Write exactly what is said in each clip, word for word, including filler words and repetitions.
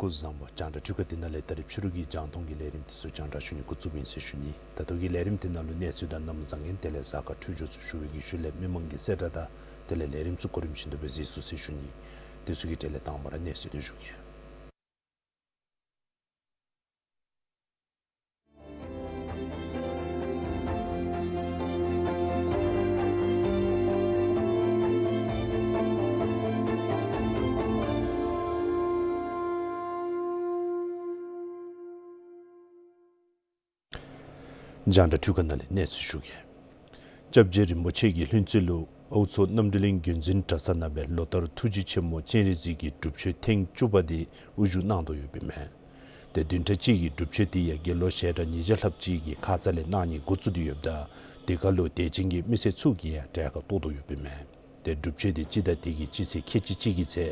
སྐུ་གཟུགས་བཟང་པོ། རྒྱང་བསྒྲགས་འཕྲུལ་ཁང་འདི་ནང་ལས་ད་རིས་ཕྱི་རུ་གི་རྒྱང་མཐོང་གི་ལས་རིམ་འདི་ཚུ་རྒྱང་བསྒྲགས་ཞུ་ནི་འགོ་བཙུགསཔ་ཨིན་ཟེར་ཞུ་ནི། ད་ལྟོ་གི་ལས་རིམ་འདི་ནང་ལུ་གནས་ཚུལ་དང་གནམ་བཟང་ངན་དེ་ལས་གཟའ་སྐར་འཕྲོད་སྦྱོར་ཚུ་ཞུ་བའི་གི་ཤུལ་ལས་མི་མང་གི་གསལ་བསྒྲགས་དང་དེ་ལས་ལས་རིམ་ཚུ་གོ་རིམ་བཞིན་དུ་སྦེ་གཟིགས་ཚུགས་ཟེར་ཞུ་ནི། དེ་ཚུ་གི་གྲས་ལས་དང་པ་ར་གནས་ཚུལ་འདི་ཞུ་གེ། རྒྱང་བསྒྲགས་འཕྲུལ་ཁང་ནང་ལས་གནས་ཚུལ་ཞུ་གེ། སྐྱབས་རྗེ་རིན་པོ་ཆེ་གི་ལྷུན་རྩེ་ལུ་ཨའུ་མཚོ་རྣམ་གྲོལ་གླིང་རྒྱུན་འཛིན་གྲྭ་ཚང་ནང་སྦེ་ལོ་ལྟར་ཐུགས་རྗེ་ཆེན་མོ་སྤྱན་རས་གཟིགས་ཀྱི་སྒྲུབ་མཆོད་ཐེངས་བཅུ་པ་འདི་དབུ་བཞུགས་གནང་དོ་ཡོདཔ་ཨིན་མས། ཏེ་བདུན་ཕྲག་གཅིག་གི་སྒྲུབ་མཆོད་འདི་ཡང་དགེ་སློང་ཞལ་གྲངས་ཉིས་བརྒྱ་ལྷགཔ་ཅིག་གིས་ཁ་ཙ་ལས་གནང་ནི་འགོ་བཙུགས་ཏེ་ཡོདཔ་ད་དེ་ཁར་ལུ་དད་ཅན་གྱི་མི་སེར་ཚུ་གིས་ཡང་གྲལ་ཁར་གཏོགས་དོ་ཡོདཔ་ཨིན་མས། ཏེ་སྒྲུབ་མཆོད་འདི་སྤྱི་ཟླ་འདི་གི་སྤྱི་ཚེས་ཁལ་གཅིག་གཅིག་གི་ཚེ་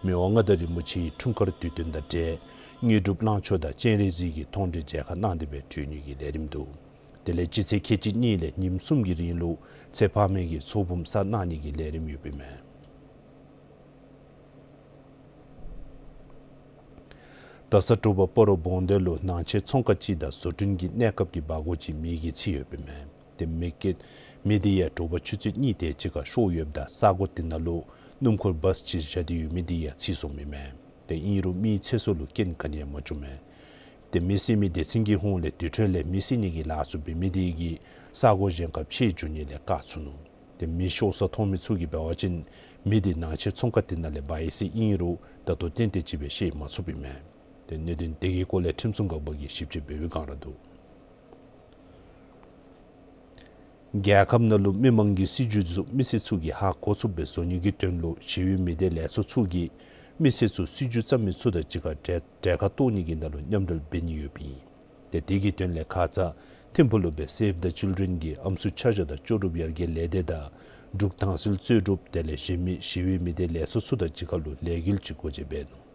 མི་དབང་མངའ་བདག་རིན་པོ་ཆེའི་འཁྲུངས་སྐར་དུས་སྟོན་དང་འབྲེལ་དངོས་གྲུབ་གླང་ཆོག་དང་སྤྱན་རས་གཟིགས་ཀྱི་མཐོང་གྲོལ་མཇལ་ཁ་གནང་སྟེ་སྦེ་གྲོལ་ནི་གི་ལས་རིམ་འདུག། དེ་ལས་སྤྱི་ཚེས་ཁལ་གཅིག་གཉིས་ལས་ཉིནམ་གསུམ་གྱི་རིང་ལུ་ཚེ་དཔག་མེད་ཀྱི་ཚོགས་འབུམ་བསགས་གནང་ནི་གི་ལས་རིམ་ཡོདཔ་ཨིན་མས། རྡ་ས་དྲོ་པ་སྤ་རོ་བོང་སྡེ་ལུ་ནང་ཆས་ཚོང་ཁང་ཅིག་དང་བཟོ་སྐྲུན་གྱི་གནས་སྐབས་ཀྱི་སྦ་སྒོར་ཅིག་མེ་གིས་འཚིག་ཡོདཔ་ཨིན་མས། ཏེ་མེ་གི་མེ་འདི་ཡང་དྲོ་པ་ཆུ་ཚོད་གཉིས་དེ་ཅིག་ཁར་ཤོར་ཡོདཔ་ད་ས་སྒོ་དེ་ནང་ལུ་སྣུམ་འཁོར་བཱས་ཅིག་བཞག་སྟེ་ཡོད་མི་འདི་ཡང་འཚིག་སོངམ་ཨིན་མས། ཏེ་ཨིན་རུང་མིའི་ཚེ་སྲོག་ལུ་རྐྱེན་ག་ནི་ཡང་མ་བྱུང་མས། ཏེ་མེ་གསོད་མི་སྡེ་ཚན་གྱི་ཧོངས་ལས་དེ་འཕྲོ་ལས་མེ་གསོད་ནི་གི་ལཱ་ཚུ་འབད་མི་དེ་གིས་ས་སྒོ་གཞན་ཁར་ཕྱེ་འགྱོ་ནི་ལས་བཀག་ཚུགས་ནུག། ཏེ་མེ་ཤོར་ས་མཐོང་མི་ཚུ་གིས་འབད་བ་ཅིན་མེ་དེ་ནང་ཆས་ཚོང་ཁང་དེ་ནང་ལས་འབག་ཡི་ཟེར་ཨིན་རུང་ད་ལྟོ་ཏན་ཏན་ཅིག་སྦེ་ཤེས་མ་ཚུགསཔ་ཨིན་མས། ཏེ་གནད་དོན་དེ་གི་སྐོར་ལས་ཁྲིམས་སྲུང་འགག་པ་གིས་ཞིབ་དཔྱད་འབད་བའི་བསྒང་ར་འདུག། རྒྱལ་ཁབ་ནང་ལུ་མི་མང་གི་སྲིད་བྱུས་ཚུ་མི་སེར་ཚུ་གིས་ཧ་གོ་ཚུགསཔ་སྦེ་བཟོ་ནི་གི་དོན་ལུ་ཞི་བའི་མི་སྡེ་ལས་ཚོགས་ཚུ་གིས་མི་སེར་ཚུ་སྲིད་བྱུས་བརྩམ་མི་ཚུ་དང་གཅིག་ཁར་གྲལ་གྲལ་ཁར་གཏོགས་ནི་གི་ནང་ལུ་མཉམ་འབྲེལ་འབད་ནི་ཡོདཔ་ཨིན། ཏེ་དེ་གི་དོན་ལས་ཁ་ཙ་ཐིམ་ཕུག་ལུ་སྦེ་Save the Children གིས་ཨམ་སྲུ་ཆ་བཞག་དང་ལྕོགས་གྲུབ་ཡར་རྒྱས་ལས་སྡེ་དང་འབྲུག་དྭངས་གསལ་རྩོད་སྒྲུབ་དེ་ལས་གཞན་མི་ཞི་བའི་མི་སྡེ་ལས་ཚོགས་ཚུ་དང་གཅིག་ཁར་ལུ་ལས་འགུལ་ཅིག་སྒོ་འབྱེད་འབད་ནུག།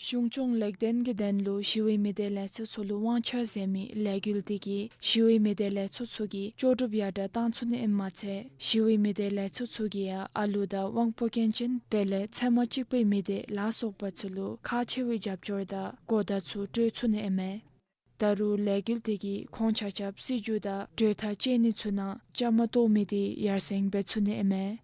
གཞུང་སྐྱོང་ལེགས་ལྡན་གྱི་དོན་ལུ་ཞི་བའི་མི་སྡེ་ལས་ཚོགས་ཚུ་ལུ་དབང་ཆ་ཟེར་མི་ལས་འགུལ་འདི་གིས་ཞི་བའི་མི་སྡེ་ལས་ཚོགས་ཚུ་གིས་ལྕོགས་གྲུབ་ཡར་དྲག་བཏང་ཚུགས་ནི་ཨིནམ་མ་ཚད་ཞི་བའི་མི་སྡེ་ལས་ཚོགས་ཚུ་གིས་ཡང་ཨ་ལུ་དང་དབང་པོ་སྐྱོན་ཅན་དེ་ལས་ཚད་མ་གཅིག་པའི་མི་སྡེ་ལ་སོགས་པ་ཚུ་ལུ་ཁག་ཆེ་བའི་རྒྱབ་སྐྱོར་དང་གོ་བརྡ་ཚུ་སྤྲོད་ཚུགས་ནི་ཨིན་མས། ད་རུང་ལས་འགུལ་འདི་གིས་ཁོང་ཆ་ཁྱབ་སྲིད་བྱུས་དང་གྲོས་ཐག་བཅད་ནི་ཚུ་ནང་བཅའ་མར་གཏོགས་མི་འདི་ཡར་སེང་འབད་ཚུགས་ནི་ཨིན་མས།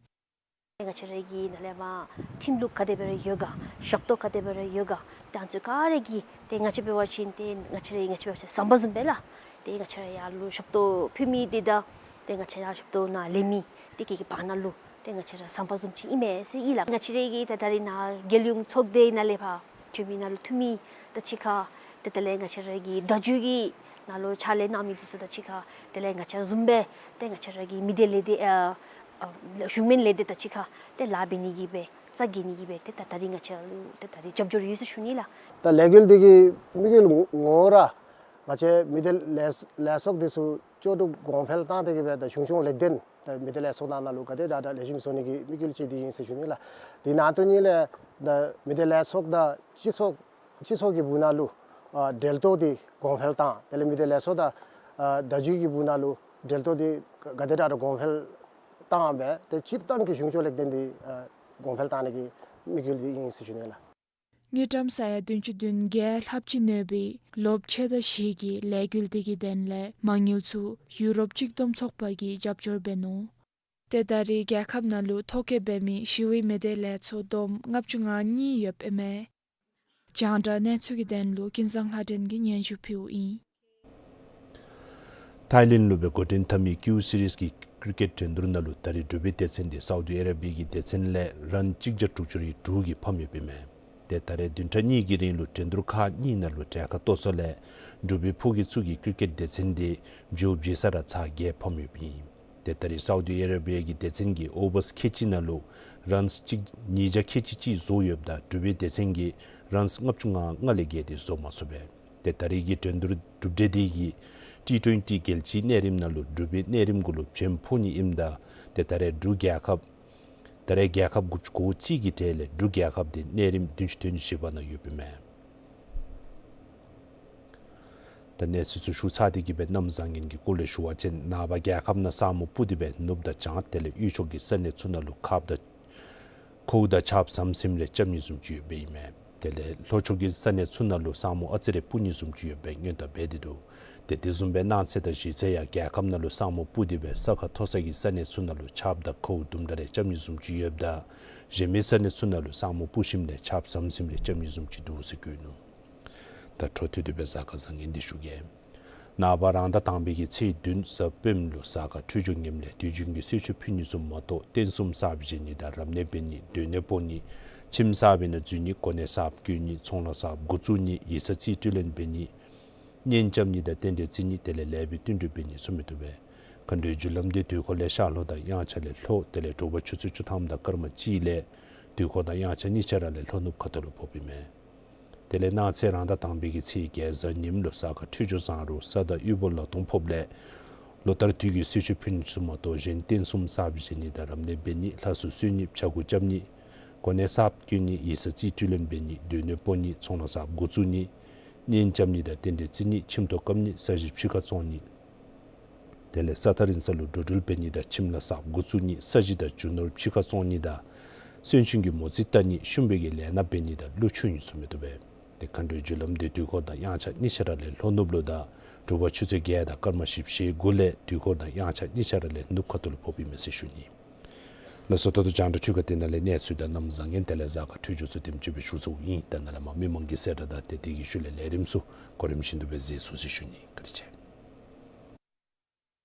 ཏེ་ང་བཅས་ར་གི་ནཱ་ལས་མར་ཁྲིམས་ལུགས་ག་དེ་སྦེ་ར་ཡོད་ག་ཞབས་ཏོག་ག་དེ་སྦེ་ར་ཡོད་ག་ཏེ་ཨ་ནི་ཚུ་ག་ར་གི་ཏེ་ང་བཅས་འབད་བ་ཅིན་ཏེ་ང་བཅས་ར་ང་བཅས་འབད་བ་ཅིན་ཟམ་པ་བཟུམ་སྦེ་ལགས། ཏེ་ང་བཅས་ར་ཡར་ལུ་ཞབས་ཏོག་ཕུལ་མི་འདི་དང་ཏེ་ང་བཅས་ར་ཞབས་ཏོག་ནང་ལེན་མི་འདི་གི་བར་ན་ལུ་ཏེ་ང་བཅས་ར་ཟམ་པ་བཟུམ་ཅིག་ཨིན་མས་ཟེར་ཨིན་ལགས། ང་བཅས་ར་གི་ད་ད་རིས་ནཱ་རྒྱལ་ཡོངས་ཚོགས་སྡེ་ནང་ལས་ཕར་བྱོན་མི་ནང་ལུ་འཐུས་མི་དང་གཅིག་ཁར་ཏེ་དེ་ལས་ང་བཅས་ར་གི་བརྡ་བརྒྱུད་ཀྱི་ནང་ལུ་ཕྱག་ལཱ་གནང་མི་འདི་ཚུ་དང་གཅིག་ཁར་དེ་ལས་ང་བཅས་བཟུམ་སྦེ་ཏེ་ང་བཅས་ར་གི་མི་སྡེ་ལས་སྡེ་ཨ་ཨ་གཞུང་མིན་ལས་སྡེ་དང་གཅིག་ཁར་ཏེ་ལཱ་འབད་ནི་གི་སྦེ་རྩ་འགེངས་ནི་གི་སྦེ་ཏེ་ད་ད་རིས་ང་བཅས་ལུ་ཏེ་ད་རིས་རྒྱབ་སྐྱོར་ཡོད་ཟེར་ཞུ་ནི་ལགས། ད་ལས་འགུལ་འདི་གི་དམིགས་ཡུལ་ངོ་ར་ ང་བཅས་མི་སྡེ་ལས་ལས་ཚོགས་འདི་ཚུ་ཅོག་འཐདཔ་གོང་འཕེལ་བཏང་སྟེ་གི་སྦེ་ད་གཞུང་སྐྱོང་ལེགས་ལྡན་ད་མི་སྡེ་ལས་ཚོགས་ནང་ན་ལུ་ག་དེ་དྲག་དྲག་ལེགས་ཤོམ་བཟོ་ནི་གི་དམིགས་ཡུལ་ཅིག་འདི་ཨིན་ཟེར་ཞུ་ནི་ལགས། དེ་ནང་དོན་ཉིད་ལས་ད་མི་སྡེ་ལས་ཚོགས་དང་སྤྱི་ཚོགས་སྤྱི་ཚོགས་ཀྱི་སྦུག་ན་ལུ་ཨ་འབྲེལ་གཏོགས་འདི་གོང་འཕེལ་བཏང་། དེ་ལས་མི་སྡེ་ལས་ཚོགས་དང་ཨ་བརྡ་བརྒྱུད་ཀྱི་སྦུག་ན་ལུ་འབྲེལ་གཏོགས་འདི་ག་དེ་དྲག་དྲག་གོང་འཕེལ་བཏང་སྦེ་ཏེ་སྤྱིར་བཏང་གི་གཞུང་སྐྱོང་ལེགས་ལྡན་འདི་ཨ་གོང་འཕེལ་བཏང་ནི་གི་དམིགས་ཡུལ་འདི་ཨིན་ཟེར་ཞུ་ནི་ལགས། དངུལ་ཀྲམ་ས་ཡ་བདུན་ཅུ་དོན་བརྒྱད་ལྷགཔ་ཅིག་གནས་པའི་ལོ་ཕྱེད་དང་བཞི་གི་ལས་འགུལ་འདི་གི་དོན་ལས་མ་དངུལ་ཚུ་ཡུ་རོབ་གཅིག་བསྡོམས་ཚོགས་པ་གིས་རྒྱབ་སྐྱོར་འབད་ནུག། ཏེ་ད་རེས་རྒྱལ་ཁབ་ནང་ལུ་ཐོ་བཀོད་འབད་མི་ཞི་བའི་མི་སྡེ་ལས་ཚོགས་བསྡོམས་ལྔ་བཅུ་ང་གཉིས་ཡོདཔ་ཨིན་མས། རྒྱང་བསྒྲགས་གནས་ཚུལ་གྱི་དོན་ལུ་ཀུན་བཟང་ལྷ་སྒྲོན་གྱིས་སྙན་ཞུ་ཕུལཝ་ཨིན། ཐཱའི་ལེནཌ་ལུ་སྦེ་འགོ་འདྲེན་འཐབ་མི་ཀིའུ་སི་རིསི་གི་ཀྲི་ཀེཊ་འགྲན་བསྡུར་ནང་ལུ་ད་རེས་འབྲུག་པའི་སྡེ་ཚན་འདི་སའུ་ཌི་ཨ་ར་བི་ཡ་གི་སྡེ་ཚན་ལས་རཱན་གཅིག་བརྒྱ་དྲུག་ཅུ་རེ་དྲུག་གིས་ཕམ་ཡོདཔ་ཨིན་མས། ཏེ་ད་རེས་བདུན་ཕྲག་གཉིས་ཀྱི་རིང་ལུ་འགྲན་བསྡུར་ཁག་གཉིས་ནང་ལུ་གྲལ་ཁར་གཏོགས་ས་ལས་འབྲུག་པའི་ཕུགས་ཀྱི་ཚུ་གི་ཀྲི་ཀེཊ་སྡེ་ཚན་འདི་བྱོག་བྱི་ས་ར་ཚར་བརྒྱད་ཕམ་ཡོདཔ་ཨིན། ཏེ་ད་རེས་སའུ་ཌི་ཨ་ར་བི་ཡ་གི་སྡེ་ཚན་གྱིས་ཨོ་བར་ཁལ་གཅིག་ནང་ལུ་རཱནསི་གཅིག་ཉིས་བརྒྱ་ཁལ་གཅིག་གཅིག་བཟོ་ཡོདཔ་ད་འབྲུག་པའི་སྡེ་ཚན་གྱིས་རཱནསི་ལྔ་བཅུ་ང་ལྔ་ལས་བརྒལ་ཏེ་བཟོ་མ་ཚུགས་པས། ཏེ་ད་རེས་ཀྱི་འགྲན་བསྡུར་གྲུབ་འབྲས་འདི་གིས་ཊི་ཊུ་ཝེན་ཊི་རྒྱལ་སྤྱིའི་གནས་རིམ་ནང་ལུ་འབྲུག་པའི་གནས་རིམ་གུ་ལུ་བྱོན་ཕོག་ནི་ཨིནམ་ད་ཏེ་ད་རེས་འབྲུག་རྒྱལ་ཁབ་ད་རེས་རྒྱལ་ཁབ་དགུ་བཅུ་གོ་གཅིག་གི་གྲས་ལས་འབྲུག་རྒྱལ་ཁབ་འདི་གནས་རིམ་བདུན་ཅུ་དོན་བཞི་པ་ནང་ཡོདཔ་ཨིན་མས། ད་གནས་ཚུལ་ཚུ་ཞུ་ཚར་ཏེ་གི་སྦེ་གནམ་བཟང་ངན་གྱི་སྐོར་ལས་ཞུ་བ་ཅིན་ནངས་པ་རྒྱལ་ཁབ་ནང་ས་སྨུག་སྤུབས་ཏེ་སྦེ་ནུབ་དང་བྱང་དེ་ལས་དབུས་ཕྱོགས་ཀྱི་ས་གནས་ཚུ་ནང་ལུ་ཁབ་དང་ཁཝ་དང་ཆརཔ་ཟམ་ཟིམ་རེ་རྐྱབ་ནི་བཟུམ་ཅིག་ཡོདཔ་ཨིན་མས། དེ་ལས་ལྷོ་ཕྱོགས་ཀྱི་ས་གནས་ཚུ་ནང་ལུ་ས་སྨུག་ཨ་ཙི་རེ་སྤུབས་ནི་བཟུམ་ཅིག་ཡོདཔ་སྦེ་སྔོན་བརྡ་འབད་དེ་འདུག། ཏེ་དེ་བཟུམ་སྦེ་གནངས་ཚེ་དང་གཞེས་ཚེ་ཡང་རྒྱལ་ཁབ་ནང་ལུ་ས་སྨུག་སྤུབས་ཏེ་སྦེ་ས་ཁ་མཐོ་ས་གི་ས་གནས་ཚུ་ནང་ལུ་ཆརཔ་དང་ཁཝ་དུམ་གྲ་རེ་རྐྱབ་ནི་བཟུམ་ཅིག་ཡོདཔ་ད་གཞན་མི་ས་གནས་ཚུ་ནང་ལུ་ས་སྨུག་སྤུབས་ཞིནམ་ལས་ཆརཔ་ཟམ་ཟིམ་རེ་རྐྱབ་ནི་བཟུམ་ཅིག་འདུག་ཟེར་བཀོད་ནུག། ད་འཕྲོ་མཐུད་དེ་སྦེ་གཟའ་སྐར་བཟང་ངན་འདི་ཞུ་གེ། ནངས་པ་རང་ཟླ་དང་པའི་གི་ཚེས་བདུན་གཟའ་སྤེནམ་ལུ་གཟའ་སྐར་འཕྲོད་སྦྱོར་ངནམ་ལས་དུས་རྒྱུན་གྱི་གསོལ་མཆོད་ཕུལ་ནི་བཟུམ་མ་གཏོགས་རྟེན་གསུམ་གསརཔ་བཞེངས་ནི་དང་རབ་གནས་འབད་ནི་སྡོད་གནས་སྤོ་ནི་ཁྱིམ་གསར་པའི་ནང་འཛུལ་ནི་གོ་གནས་གསརཔ་བསྐོ་ནི་ཚོང་ལཱ་གསརཔ་འགོ་བཙུགས་ནི་ཡིག་ཚང་རྩིས་སྤྲོད་ལེན་འབད་ནི་གཉེན་རྐྱབ་ནི་དང་རྟེན་འབྲེལ་བརྩི་ནི་དེ་ལས་ལེགས་པའི་བསྟུན་གྲོས་འབད་ནི་ཚུ་མི་བཏུབ་པས། མཁའ་འགྲོའི་རྒྱུ་ལམ་འདི་དུས་འཁོར་ལས་ཤར་ལྷོ་དང་དབྱངས་འཆར་ལས་ལྷོ་དེ་ལས་དྲོ་པ་ཆུ་ཚོད་བཅུ་ཐམ་དང་སྐར་མ་གཅིག་ལས་དུས་འཁོར་དང་དབྱངས་འཆར་གཉིས་ཆ་ར་ལས་ལྷོ་ནུབ་ཁ་ཐུག་ལུ་ཕོགཔ་ཨིན་མས། དེ་ལས་གནངས་ཚེ་རང་ཟླ་དང་པའི་གི་ཚེས་བརྒྱད་གཟའ་ཉིམ་ལུ་གཟའ་སྐར་འཕྲོད་སྦྱོར་བཟང་རུང་ས་དང་དབུལ་པོ་ལ་སྟོང་ཕོགཔ་ལས་ལོ་ལྟར་དུས་ཀྱི་གསོལ་མཆོད་ཕུལ་ནི་ཚུ་མ་གཏོགས་གཞན་རྟེན་གསུམ་གསརཔ་བཞེངས་ནི་དང་རབ་གནས་འབད་ནི་ལྷ་གསོལ་གསོལ་ནི་ཕྱྭ་འགུགས་རྐྱབ་ནི་གོ་གནས་གསརཔ་བསྐོ་ནི་ཡིག་ཚང་རྩིས་སྤྲོད་ལེན་འབད་ནི་སྡོད་གནས་སྤོ་ནི་ཚོང་ལཱ་གསརཔ་འགོ་བཙུགས་ནི་གཉེན་རྐྱབ་ནི་དང་རྟེན་འབྲེལ་བརྩི་ནི་ཁྱིམ་ཐོག་བཀབ་ནི་ས་གཞི་ཕྱི་ཁར་བཙོང་ནི་དེ་ལས་ས་ཐག་རིང་ས་ལུ་འགྲོ་འགྲུལ་འབད་ནི་དང་ཁྱིམ་ལཱ་གསརཔ་འགོ་བཙུགས་ནི་ས་གཞི་དང་རྒྱུ་ནོར་ཕྱི་ཁར་བཙོང་ནི་དང་སོན་ཆུང་གི་མོ་རྩིས་བལྟ་ནི་ཤུམ་བུ་གི་ལས་སྣ་འབད་ནི་དང་ཀླུ་ཆུང་ཡིན་ཚུ་མི་བཏུབ་པས། ཏེ་མཁའ་འགྲོའི་རྒྱུ་ལམ་འདི་དུས་འཁོར་དང་དབྱངས་འཆར་གཉིས་ཆ་ར་ལས་ལྷོ་ནུབ་ལུ་དང་དྲོ་པ་ཆུ་ཚོད་བརྒྱད་དང་སྐར་མ་བཞི་བཅུ་ཞེ་དགུ་ལས་དུས་འཁོར་དང་དབྱངས་འཆར་གཉིས་ཆ་ར་ལས་ནུབ་ཁ་ཐུག་ལུ་ཕོགཔ་ཨིན་མས་ཟེར་ཞུ་ནི། ལགས་སོ། ད་ལྟོ་རྒྱང་བསྒྲགས་འཕྲུལ་ཁང་འདི་ནང་ལས་གནས་ཚུལ་དང་གནམ་བཟང་ངན་དེ་ལས་གཟའ་སྐར་འཕྲོད་སྦྱོར་ཚུ་དེམ་ཅིག་སྦེ་ཞུ་ཚརཝ་ཨིན། ད་ནཱ་ལས་མར་མི་མང་གི་གསལ་བསྒྲགས་དང་ཏེ་དེ་གི་ཤུལ་ལས་ལས་རིམ་ཚུ་གོ་རིམ་བཞིན་དུ་སྦེ་མཛད་ཚུགས་ཟེར་ཞུ་ནི། བཀའ་དྲིན་ཆེ།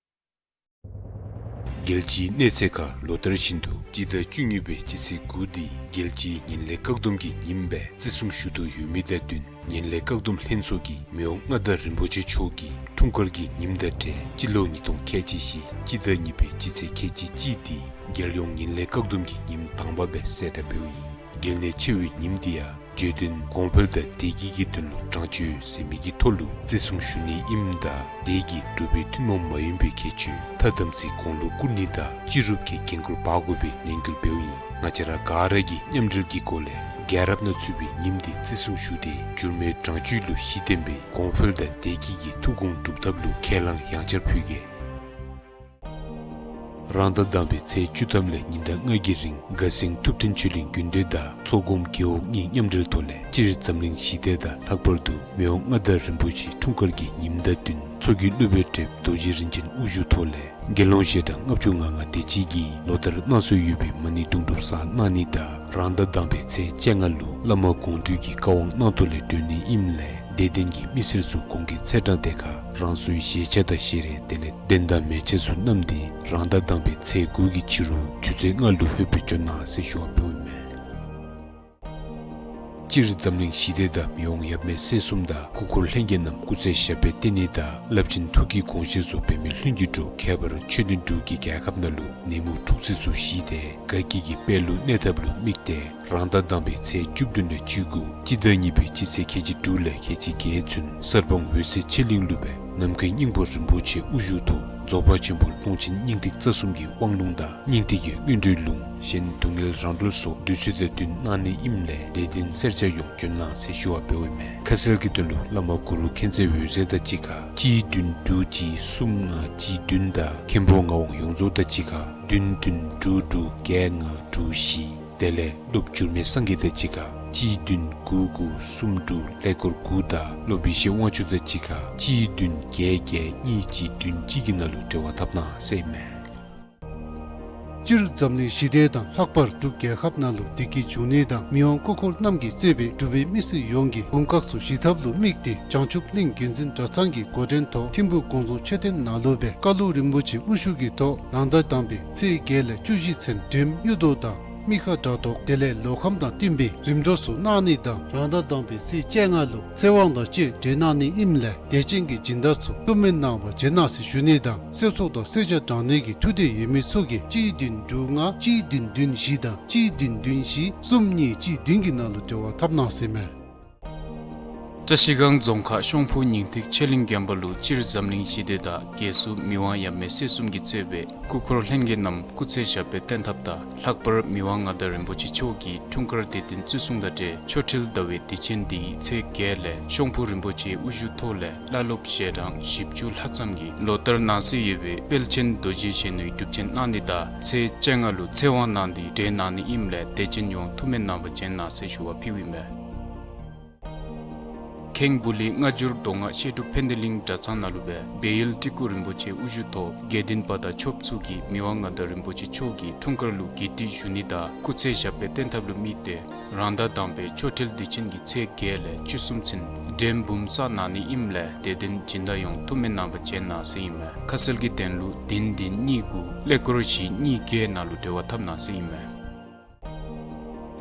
རྒྱལ་སྤྱིའི་གནས་ཚད་ཁར་ལོ་ལྟར་བཞིན་དུ་སྤྱི་ཟླ་བཅུ་གཉིས་པའི་སྤྱི་ཚེས་དགུ་འདི་རྒྱལ་སྤྱིའི་ངན་ལྷད་བཀག་སྡོམ་གྱི་ཉིནམ་སྦེ་བརྩི་སྲུང་ཞུ་དོ་ཡོད་མི་དང་བསྟུན་ངན་ལྷད་བཀག་སྡོམ་ལྷན་ཚོགས་ཀྱིས་མི་དབང་མངའ་བདག་རིན་པོ་ཆེ་མཆོག་གི་འཁྲུངས་སྐར་གྱི་ཉིནམ་དང་འབྲེལ་སྤྱི་ལོ་ཉིས་སྟོང་ཁལ་གཅིག་བཞི་སྤྱི་ཟླ་གཉིས་པའི་སྤྱི་ཚེས་ཁལ་གཅིག་གཅིག་འདི་རྒྱལ་ཡོངས་ངན་ལྷད་བཀག་སྡོམ་གྱི་ཉིནམ་དང་པ་སྦེ་གསལ་བསྒྲགས་འབདཝ་ཨིན། གལ་གནད་ཆེ་བའི་ཉིནམ་འདི་ཡང་བརྗོད་དོན་གོང་འཕེལ་དང་བདེ་སྐྱིད་ཀྱི་དོན་ལུ་དྲང་སྤྱོད་ཟེར་མི་གི་ཐོག་ལུ་བརྩི་སྲུང་ཞུ་ནི་ཨིནམ་ད་དེ་གིས་འབྲུག་པའི་ཐུན་མོང་མ་ཡིན་པའི་ཁྱད་ཆོས་མཐའ་དམ་ཚིག་གོང་ལུ་བཀུར་ནི་དང་སྤྱི་རུབ་ཀྱི་འགན་ཁུར་འབག་དགོ་པའི་ནན་སྐུལ་འབདཝ་ཨིན། ང་བཅས་ར་ག་ར་གིས་མཉམ་འབྲེལ་གྱི་སྒོ་ལས་རྒྱལ་རབས་ནང་ཚུད་པའི་ཉིནམ་འདི་བརྩི་སྲུང་ཞུ་སྟེ་འགྱུར་མེད་དྲང་སྤྱོད་ལུ་གཞི་བརྟེན་པའི་གོང་འཕེལ་དང་བདེ་སྐྱིད་ཀྱི་ཐུགས་དགོངས་སྒྲུབ་ཐབས་ལུ་ཁས་བླངས་ཡང་བསྐྱར་ཕུལ་གེ། རང་ཟླ་དང་པའི་ཚེས་བཅུ་ཐམ་ལས་ཉིན་གྲངས་ལྔ་གི་རིང་དགའ་སེང་ཐུབ་བསྟན་ཆོས་གླིང་དགེ་འདུན་དང་ཚོགས་སྒོམ་རྒེད་འོག་གཉིས་མཉམ་འབྲེལ་ཐོག་ལས་སྤྱིར་འཛམ་གླིང་ཞི་བདེ་དང་ལྷག་པར་དུ་མི་དབང་མངའ་བདག་རིན་པོ་ཆེའི་འཁྲུངས་སྐར་གྱི་ཉིནམ་དང་བསྟུན་མཚོ་རྒྱུད་སློབ་དཔོན་བགྲེསཔ་རྡོ་རྗེ་རིན་ཆེན་དབུ་བཞུགས་ཐོག་ལས་དགེ་སློང་བཤད་གྲྭ་ལྔ་བཅུ་ང་ལྔ་དེ་ཅིག་གིས་ལོ་ལྟར་གནང་སྲོལ་ཡོད་པའི་མ་ཎི་དུང་སྒྲུབ་བསགས་གནང་ནི་དང་རང་ཟླ་དང་པའི་ཚེས་བཅོ་ལྔ་ལུ་བླ་མ་དགོངས་འདུས་ཀྱི་བཀའ་དབང་གནང་ཐོག་ལས་སྒྲོན་ནི་ཨིནམ་ལས་དད་ལྡན་གྱི་མི་སེར་ཚུ་གོང་གི་ཚེས་གྲངས་དེ་ཁར་རང་སོའི་བཞེས་ཆས་དང་བཞེས་རས་དེ་ལས་གདན་དང་མལ་ཆས་ཚུ་བསྣམས་ཏེ་རང་ཟླ་དང་པའི་ཚེས་དགུ་གི་ཕྱི་རུ་ཆུ་ཚོད་ལྔ་ལུ་ལྷོད་པའི་བྱོན་གནང་ཟེར་ཞུ་བ་འབདཝ་ཨིན་མས། སྤྱིར་འཛམ་གླིང་ཞི་བདེ་དང་མི་དབང་ཡབ་མེས་སྲས་གསུམ་དང་སྐུ་འཁོར་ལྷན་རྒྱས་རྣམས་སྐུ་ཚེ་ཞབས་པད་བརྟན་ནི་དང་རླབས་ཆེན་ཐུགས་ཀྱི་དགོངས་བཞེད་སོགས་འབད་མེད་ལྷུན་གྱིས་གྲུབ། ཁྱད་པར་ཆོས་ལྡན་འབྲུག་གི་རྒྱལ་ཁབ་ནང་ལུ་ནད་མུག་འཁྲུག་རྩོད་ཚུ་ཞི་སྟེ་དགའ་སྐྱིད་ཀྱི་དཔལ་ལུ་གནས་ཐབས་ལུ་དམིགས་ཏེ་རང་ཟླ་དང་པའི་ཚེས་བཅུ་བདུན་ལས་བཅུ་དགུ་སྤྱི་ཟླ་གཉིས་པའི་སྤྱི་ཚེས་ཁལ་གཅིག་དྲུག་ལས་ཁལ་གཅིག་བརྒྱད་ཚུན་གསར་སྤང་འོད་གསལ་ཆོས་གླིང་ལུ་སྦེ་ནམ་མཁའི་སྙིང་པོ་རིན་པོ་ཆེ་དབུ་བཞུགས་ཐོག་རྫོགས་པ་ཆེན་པོ་ཀློང་ཆེན་སྙིང་ཐིག་རྩ་གསུམ་གྱི་དབང་ལུང་དང་སྙིང་ཐིག་གི་སྔོན་འགྲོའི་ལུང་གཞན་སྡུག་བསྔལ་རང་གྲོལ་སོགས་འདུས་ཚོད་དང་བསྟུན་གནང་ནི་ཨིནམ་ལས་དད་ལྡན་སེར་སྐྱ་ཡོངས་འབྱོན་གནང་ཟེར་ཞུ་བ་འབདཝ་ཨིན་མས། ཁ་གསལ་གྱི་དོན་ལུ་བླ་མ་གུ་རུ་མཁྱེན་བརྩེ་འོད་ཟེར་དང་གཅིག་ཁར་གཅིག་བདུན་དྲུག་གཅིག་གསུམ་ལྔ་གཅིག་བདུན་དང་མཁན་པོ་ངག་དབང་ཡོངས་རྫོགས་དང་གཅིག་ཁར་བདུན་བདུན་དྲུག་དྲུག་བརྒྱད་ལྔ་དྲུག་བཞི། དེ་ལས་སློབ་འགྱུར་མེད་སངས་རྒྱས་དང་གཅིག་ཁར་གཅིག་བདུན་དགུ་དགུ་གསུམ་དྲུག་ཀླད་ཀོར་དགུ་དང་སློབ་ཡེ་ཤེས་དབང་ཕྱུག་དང་གཅིག་ཁར་གཅིག་བདུན་བརྒྱད་བརྒྱད་གཉིས་གཅིག་བདུན་གཅིག་གི་ནང་ལུ་འབྲེལ་བ་འཐབ་གནང་ཟེར་ཨིན་མས། སྤྱིར་འཛམ་གླིང་ཞི་བདེ་དང་ལྷག་པར་འབྲུག་རྒྱལ་ཁབ་ནང་ལུ་བདེ་སྐྱིད་འབྱུང་ནི་དང་མི་དབང་སྐུ་འཁོར་རྣམས་ཀྱིས་གཙོས་པའི་འབྲུག་པའི་མི་སེར་ཡོངས་ཀྱི་དགུང་ཁག་ཚུ་ཞི་ཐབས་ལུ་དམིགས་ཏེ་བྱང་ཆུབ་གླིང་དགེ་འཛིན་གྲྭ་ཚང་གི་འགོ་འདྲེན་ཐོག་ཐིམ་ཕུག་དགོངས་རྫོང་མཆོད་རྟེན་ནང་ལུ་སྦེ་བཀའ་སློབ་རིན་པོ་ཆེ་དབུ་བཞུགས་ཀྱི་ཐོག་རང་ཟླ་དང་པའི་ཚེས་བརྒྱད་ལས་བཅུ་བཞི་ཚུན་སྒྲོལམ་གཡུ་ཐོག་དང་མི་ཁ་དགྲ་བཟློག་དེ་ལས་ལོ་ཁམས་དང་བསྟུན་པའི་རིམ་གྲོ་ཚུ་གནང་ནི་དང་རང་ཟླ་དང་པའི་ཚེས་བཅོ་ལྔ་ལུ་ཚེ་དབང་དང་བཅས་གྲོལ་གནང་ནི་ཨིནམ་ལས་དད་ཅན་གྱི་སྦྱིན་བདག་ཚུ་ཐུགས་སྨོན་གནང་བར་འབྱོན་གནང་ཟེར་ཞུ་ནི་དང་སྲོག་ཚོགས་དང་སྲོག་ཆགས་དྲང་ནི་གི་ཐུགས་འདོད་ཡོད་མི་ཚུ་གིས་གཅིག་བདུན་དྲུག་ལྔ་གཅིག་བདུན་བདུན་བཞི་དང་གཅིག་བདུན་བདུན་བཞི་གསུམ་གཉིས་གཅིག་བདུན་གྱི་ནང་ལུ་འབྲེལ་བ་འཐབ་གནང་ཟེར་ཨིན་མས། བཀྲ་ཤིས་སྒང་རྫོང་ཁག་ཤོང་ཕུ་སྙིང་ཐིག་ཆོས་གླིང་དགོན་པ་ལུ་སྤྱིར་འཛམ་གླིང་ཞི་བདེ་དང་རྒྱལ་སྲུང་མི་དབང་ཡབ་མེས་སྲས་གསུམ་གྱིས་གཙོས་པའི་སྐུ་འཁོར་ལྷན་རྒྱས་རྣམས་སྐུ་ཚེ་ཞབས་པད་བརྟན་ཐབས་དང་ལྷག་པར་མི་དབང་མངའ་བདག་རིན་པོ་ཆེ་མཆོག་གི་འཁྲུངས་སྐར་དུས་སྟོན་བརྩི་སྲུང་དང་འབྲེལ་ཆོ་འཕྲུལ་ཟླ་བའི་དུས་ཆེན་འདི་ཚེས་བརྒྱད་ལས་ཤོང་ཕུ་རིན་པོ་ཆེའི་དབུ་བཞུགས་ཐོག་ལས་བླ་སློབ་ཞལ་གྲངས་བཞི་བཅུ་ལྷག་ཙམ་གྱིས་ལོ་ལྟར་གནང་སྲོལ་ཡོད་པའི་དཔལ་ཆེན་རྡོ་རྗེ་གཞོན་ནུའི་སྒྲུབ་ཆེན་གནང་ནི་དང་ཚེས་བཅོ་ལྔ་ལུ་ཚེ་དབང་གནང་སྟེ་གྲོལ་གནང་ནི་ཨིནམ་ལས་དད་ཅན་ཡོངས་ཐུགས་སྨོན་གནང་བར་འབྱོན་གནང་ཟེར་ཞུ་བ་ཕུལཝ་ཨིན་མས། ཁེངས་སྦུག་ལུ་སྔ་འགྱུར་མདོ་སྔགས་བཤད་སྒྲུབ་ཕན་བདེ་གླིང་གྲྭ་ཚང་ནང་ལུ་སྦེ་སྦས་ཡུལ་སྤྲུལ་སྐུ་རིན་པོ་ཆེ་དབུ་བཞུགས་ཐོག་དགེ་འདུན་པ་དང་ཆོསཔ་ཚུ་གིས་མི་དབང་མངའ་བདག་རིན་པོ་ཆེ་མཆོག་གི་འཁྲུངས་སྐར་ལུ་དགེ་སྡིག་ཞུ་ནི་དང་སྐུ་ཚེ་ཞབས་པད་བརྟན་ཐབས་ལུ་དམིགས་ཏེ་རང་ཟླ་དང་པའི་ཆོ་འཕྲུལ་དུས་ཆེན་གྱི་ཚེས་བརྒྱད་ལས་བཅུ་གསུམ་ཚུན་སྒྲོལམ་འབུམ་བསགས་གནང་ནི་ཨིནམ་ལས་དད་ལྡན་སྦྱིན་བདག་ཡོངས་ཐུགས་སྨོན་གནང་བར་འབྱོན་གནང་ཟེར་ཨིན་མས། ཁ་གསལ་གྱི་དོན་ལུ་བདུན་བདུན་གཉིས་དགུ་ཀླད་ཀོར་བཞི་གཉིས་བརྒྱད་ནང་ལུ་འབྲེལ་བ་འཐབ་གནང་ཟེར་ཨིན་མས།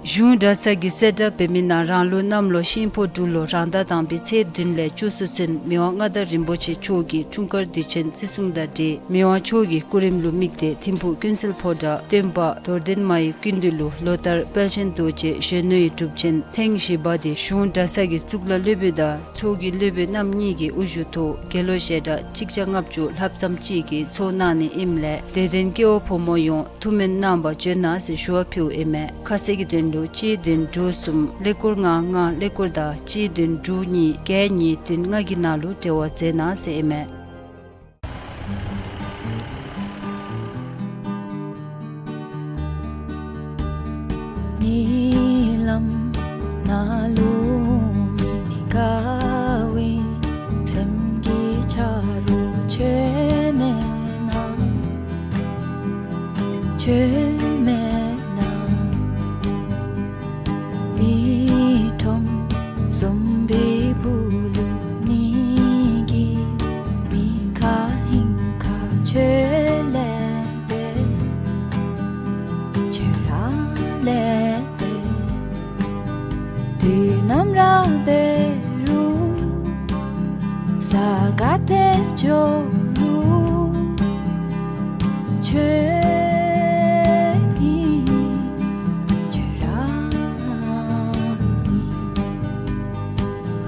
གཞུང་གྲྭ་ཚང་གི་གསལ་བསྒྲགས་འབད་མི་ནང་རང་ལུགས་གནམ་ལོ་ཤིང་ཕོ་འབྲུག་ལོ་རང་ཟླ་དང་པའི་ཚེས་བདུན་ལས་བཅུ་གསུམ་ཚུན་མི་དབང་མངའ་བདག་རིན་པོ་ཆེ་མཆོག་གི་འཁྲུངས་སྐར་དུས་ཆེན་བརྩི་སྲུང་དང་འབྲེལ་མི་དབང་མཆོག་གི་སྐུ་རིམ་ལུ་དམིགས་ཏེ་ཐིམ་ཕུག་ཀུན་གསལ་ཕོ་བྲང་སྟོན་པ་རྡོར་གདན་མ་ཡི་སྐུ་མདུན་ལུ་ལོ་ལྟར་དཔལ་ཆེན་རྡོ་རྗེ་གཞོན་ནུའི་སྒྲུབ་ཆེན་ཐེངས་བཞི་པ་དེ་གཞུང་གྲྭ་ཚང་གི་གཙུག་ལག་སློབ་དཔོན་དང་ཚོགས་ཀྱི་སློབ་དཔོན་རྣམ་གཉིས་ཀྱི་དབུ་བཞུགས་ཐོག་དགེ་སློང་ཞལ་གྲངས་གཅིག་བརྒྱ་ལྔ་བཅུ་ལྷག་ཙམ་ཅིག་གིས་ཚོགས་གནང་ནི་ཨིནམ་ལས་དད་ལྡན་སྐྱེ་བོ་ཕོ་མོ་ཡོངས་ཐུགས་སྨོན་གནང་བར་འབྱོན་གནང་ཟེར་ཞུ་བ་ཕུལཝ་ཨིན་མས། ཁ་གསལ་གྱི་དོན་ལུ་གཅིག་བདུན་དྲུག་གསུམ་ཀླད་ཀོར་ལྔ་ལྔ་ཀླད་ཀོར་དང་གཅིག་བདུན་དྲུག་གཉིས་བརྒྱད་གཉིས་བདུན་ལྔ་གི་ནང་ལུ་འབྲེལ་བ་མཛད་གནང་ཟེར་ཨིན་མས། ཉེ་ལམ་ནཱ་ལུ་མི་དགའ་བའི་སེམས་ཀྱི་ཆ་རོགས་ཁྱོད་མེད་ན། ཁྱོད་མེད་ན། མི་ཁྲོམ་བཟུམ་པའི་སྦུག་ལུ་ནི་གི་མི་ཁ་ཧིང་ཁ་ཁྱོད་ལས་འདས། ཁྱོད་ར་ལས་འདས། དུས་ནམ་ར་འབད་རུང་ས་ག་ཏེ་འགྱོ་རུང་ཁྱོད་ཨིན། ཁྱོད་ར་ཨིན།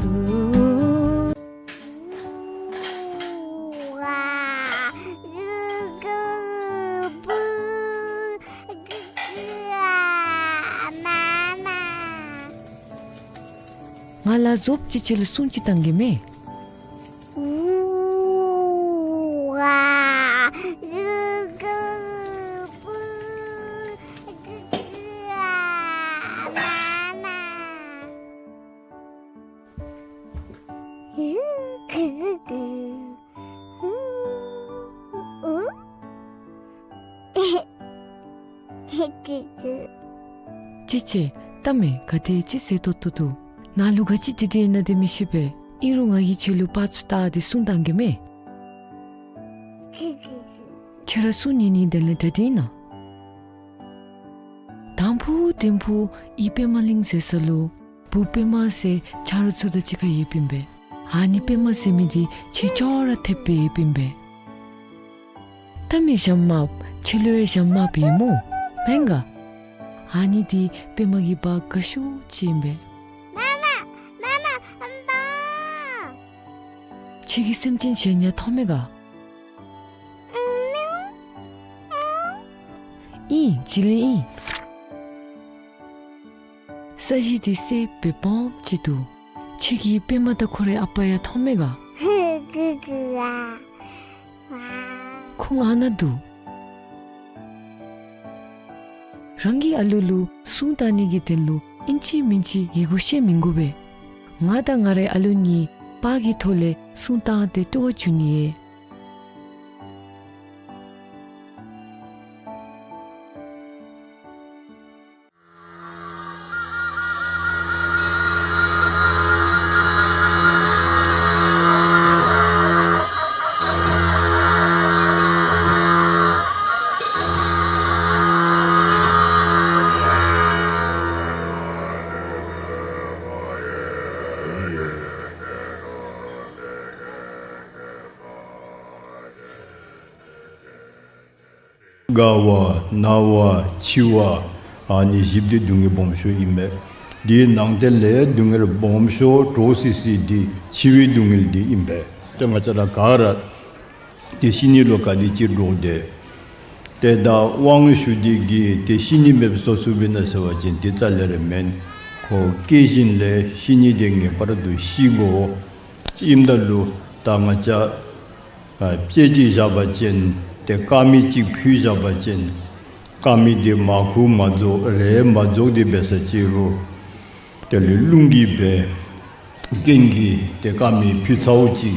ཧུ། ང་ལ་བཟོཔ་ཅིག་ཁྱོད་ལུ་སྲུང་ཅིག་བཏང་གེ་མས། ཅི་ཅི། ལྟ་མས། ག་དེ་ཅིག་ཟེར་ཏོག་ཏོ་འདུག། ནཱ་ལུ་ག་ཅི་དེ་དེ་ཨིན་ན་དེ་མི་ཤེས་པས། ཨིན་རུང་ང་གིས་ཁྱོད་ལུ་པར་ཚུ་བལྟ་སྟེ་སྲུང་བཏང་གེ་མས། ཁྱོད་ར་སྲུང་ནི་ནི་དེ་ལས་ད་དེ་ཨིན་ན། དང་ཕུ་དིང་ཕུ་ཨི་པདྨ་གླིང་ཟེར་ས་ལུ། བུ་པདྨ་ཟེར་ཆ་རོགས་ཚུ་དང་གཅིག་ཁར་ཡོདཔ་ཨིན་པས། ཨ་ནི་པདྨ་ཟེར་མི་འདི་ཁྱེད་ཅོག་ར་འཐདཔ་སྦེ་ཡོདཔ་ཨིན་པས། ད་མི་ཞྭམོ་མ་ཁྱེད་ལུ་ཡང་ཞྭམོ་མ་ཡོད་སྨོ། མེན་ག། ཨ་ནི་འདི་པདྨ་གི་བ་དགའ་ཤོས་ཅིག་ཨིན་པས། མ་མ་མ་མ་ཨམ་བ། ཁྱེད་ཀྱིས་སེམས་ཅན་གཞན་ཡང་མཐོང་མས་ག། ཨིན། བྱི་ལི་ཨིན། ས་གཞི་འདི་སེརཔོ་སྦོམ་ཅིག་འདུག། ཁྱེད་ཀྱིས་པདྨ་དང་ཁོ་རའི་ཨ་པ་ཡང་མཐོང་མས་ག། ཁོང་ཨ་ནཱ་འདུག། རང་གི་ཨ་ལུ་ལུ་སྲུང་བཏང་ནི་གི་དོན་ལུ་ཨིན་ཅི་མིན་ཅི་ཡི་གུ་ཤེས་མི་དགོ་པས། ང་དང་ང་རའི་ཨ་ལུ་གཉིས་པར་གྱི་ཐོག་ལས་སྲུང་བཏང་སྟེ་སྤྲོ་བ་བྱུང་ནི་ཨིན། རྒ་བ་ན་བ་འཆི་བ། ཨ་ནི་བཞིཔོ་འདི་སྡུག་བསྔལ་སྦོམ་ཤོས་ཨིན་པས། དེའི་ནང་དེ་ལས་སྡུག་བསྔལ་སྦོམ་ཤོས་འདྲོག་སི་སི་འདི་འཆི་བའི་སྡུག་བསྔལ་འདི་ཨིན་པས། ཏེ་ང་བཅས་ར་ག་ར་ཏེ་ཤི་ནི་ལུ་ག་དེ་ཅིག་འདྲོག་དེས། ཏེ་ད་དབང་ཞུ་སྟེ་གིས་ཏེ་ཤི་ནི་མེདཔ་བཟོ་ཚུགསཔ་ཨིན་ན་ཟེར་བ་ཅིན་དེ་རྩ་ལས་ར་མེན། ཁོ་སྐྱེ་བཞིན་ལས་ཤི་ནི་དེ་ངེས་པར་དུ་ཤི་དགོ། ཨིནམ་ད་ལུ་ད་ང་བཅས་ཨ་དཔེ་ཅིག་བཞག་པ་ཅིན་ཏེ་དཀར་མེ་ཅིག་ཕུལ་བཞག་པ་ཅིན་དཀར་མེ་དེ་མར་ཁུ་མ་རྫོགས་རས་མ་རྫོགས་དེ་འབད་ས་ཅིག་རུང་དེ་ལས་རླུང་གིས་འབད་རྐྱེན་གྱིས་ཏེ་དཀར་མེ་ཕུལ་ཚརཝ་ཅིག་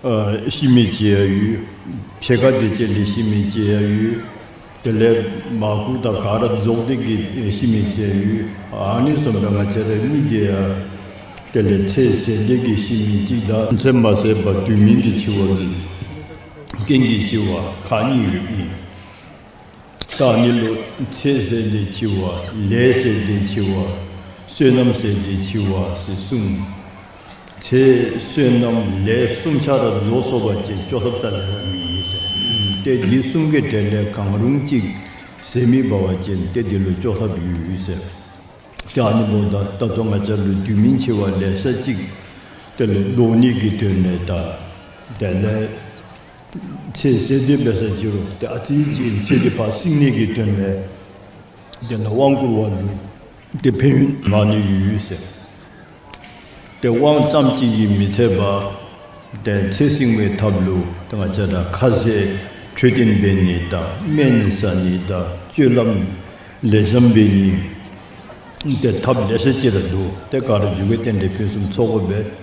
ཨ་ཤི་མི་ཅིག་ཡང་ཡོད། ཕྱེད་ཀ་དེ་ཅིག་ལས་ཤི་མི་ཅིག་ཡང་ཡོད། དེ་ལས་མར་ཁུ་དང་ག་ར་རྫོགས་ཏེ་གིས་ཤི་མི་ཅིག་ཡང་ཡོད། ཨ་ནི་བཟུམ་སྦེ་ང་བཅས་རའི་མི་དེ་ཡང་དེ་ལས་ཚེ་ཟད་དེ་གིས་ཤི་མི་ཅིག་དང་ཚེ་མ་ཟད་པར་དུས་མིན་གྱི་འཆི་བ་གི་རྐྱེན་གྱིས་འཆི་བ་ཁག་གཉིས་ཡོདཔ་ཨིན། ད་ཨ་ནི་ལུ་ཚེ་ཟད་དེ་འཆི་བ། ལས་ཟད་དེ་འཆི་བ། བསོད་ནམས་ཟད་དེ་འཆི་བ་ཟེར་གསུངས། ཚེ་བསོད་ནམས་ལས་གསུམ་ཆ་ར་རྫོགས་སོང་པ་ཅིན་བཅོས་ཐབས་རྩ་ལས་ར་མེད་ཟེར། ཏེ་འདི་གསུམ་གྱི་གྲས་ལས་གང་རུང་ཅིག་ཟད་མི་འབད་བ་ཅིན་ཏེ་འདི་ལུ་བཅོས་ཐབས་ཡོད་ཟེར། ཏེ་ཨ་ནི་འབདཝ་ད་ད་ལྟོ་ང་བཅས་ལུ་དུས་མིན་འཆི་བ་ལེ་ཤ་ཅིག་དེ་ལས་བཟློག་ནི་གི་དོན་ལས་དང་དེ་ལས་ཚེ་ཟད་དེ་འབད་ས་ཅིག་རུང་ཏེ་ཨ་ཙི་ཅིག་ཚེ་འདི་ཕར་བསྲིང་ནི་གི་དོན་ལས་དེ་ལས་དབང་བསྐུར་བ་ལུ་ཏེ་ཕན་ཡོན་མང་ནི་ཡོད་ཟེར། ཏེ་དབང་ཙམ་ཅིག་གིས་མི་ཚད་པར་ཏེ་ཚེ་བསྲིང་བའི་ཐབས་ལུ་ཏེ་ང་བཅས་ར་ཁ་ཟས་འཕྲོད་བསྟེན་འབད་ནི་དང་སྨན་ཟ་ནི་དང་སྤྱོད་ལམ་ལེགས་ཤོམ་འབད་ནི་ཏེ་ཐབས་ལེ་ཤ་ཅིག་ར་འདུག། ཏེ་ག་ར་མཇུག་གི་རྟེན་འབྲེལ་ཕུན་སུམ་ཚོགས་དགོ་པས།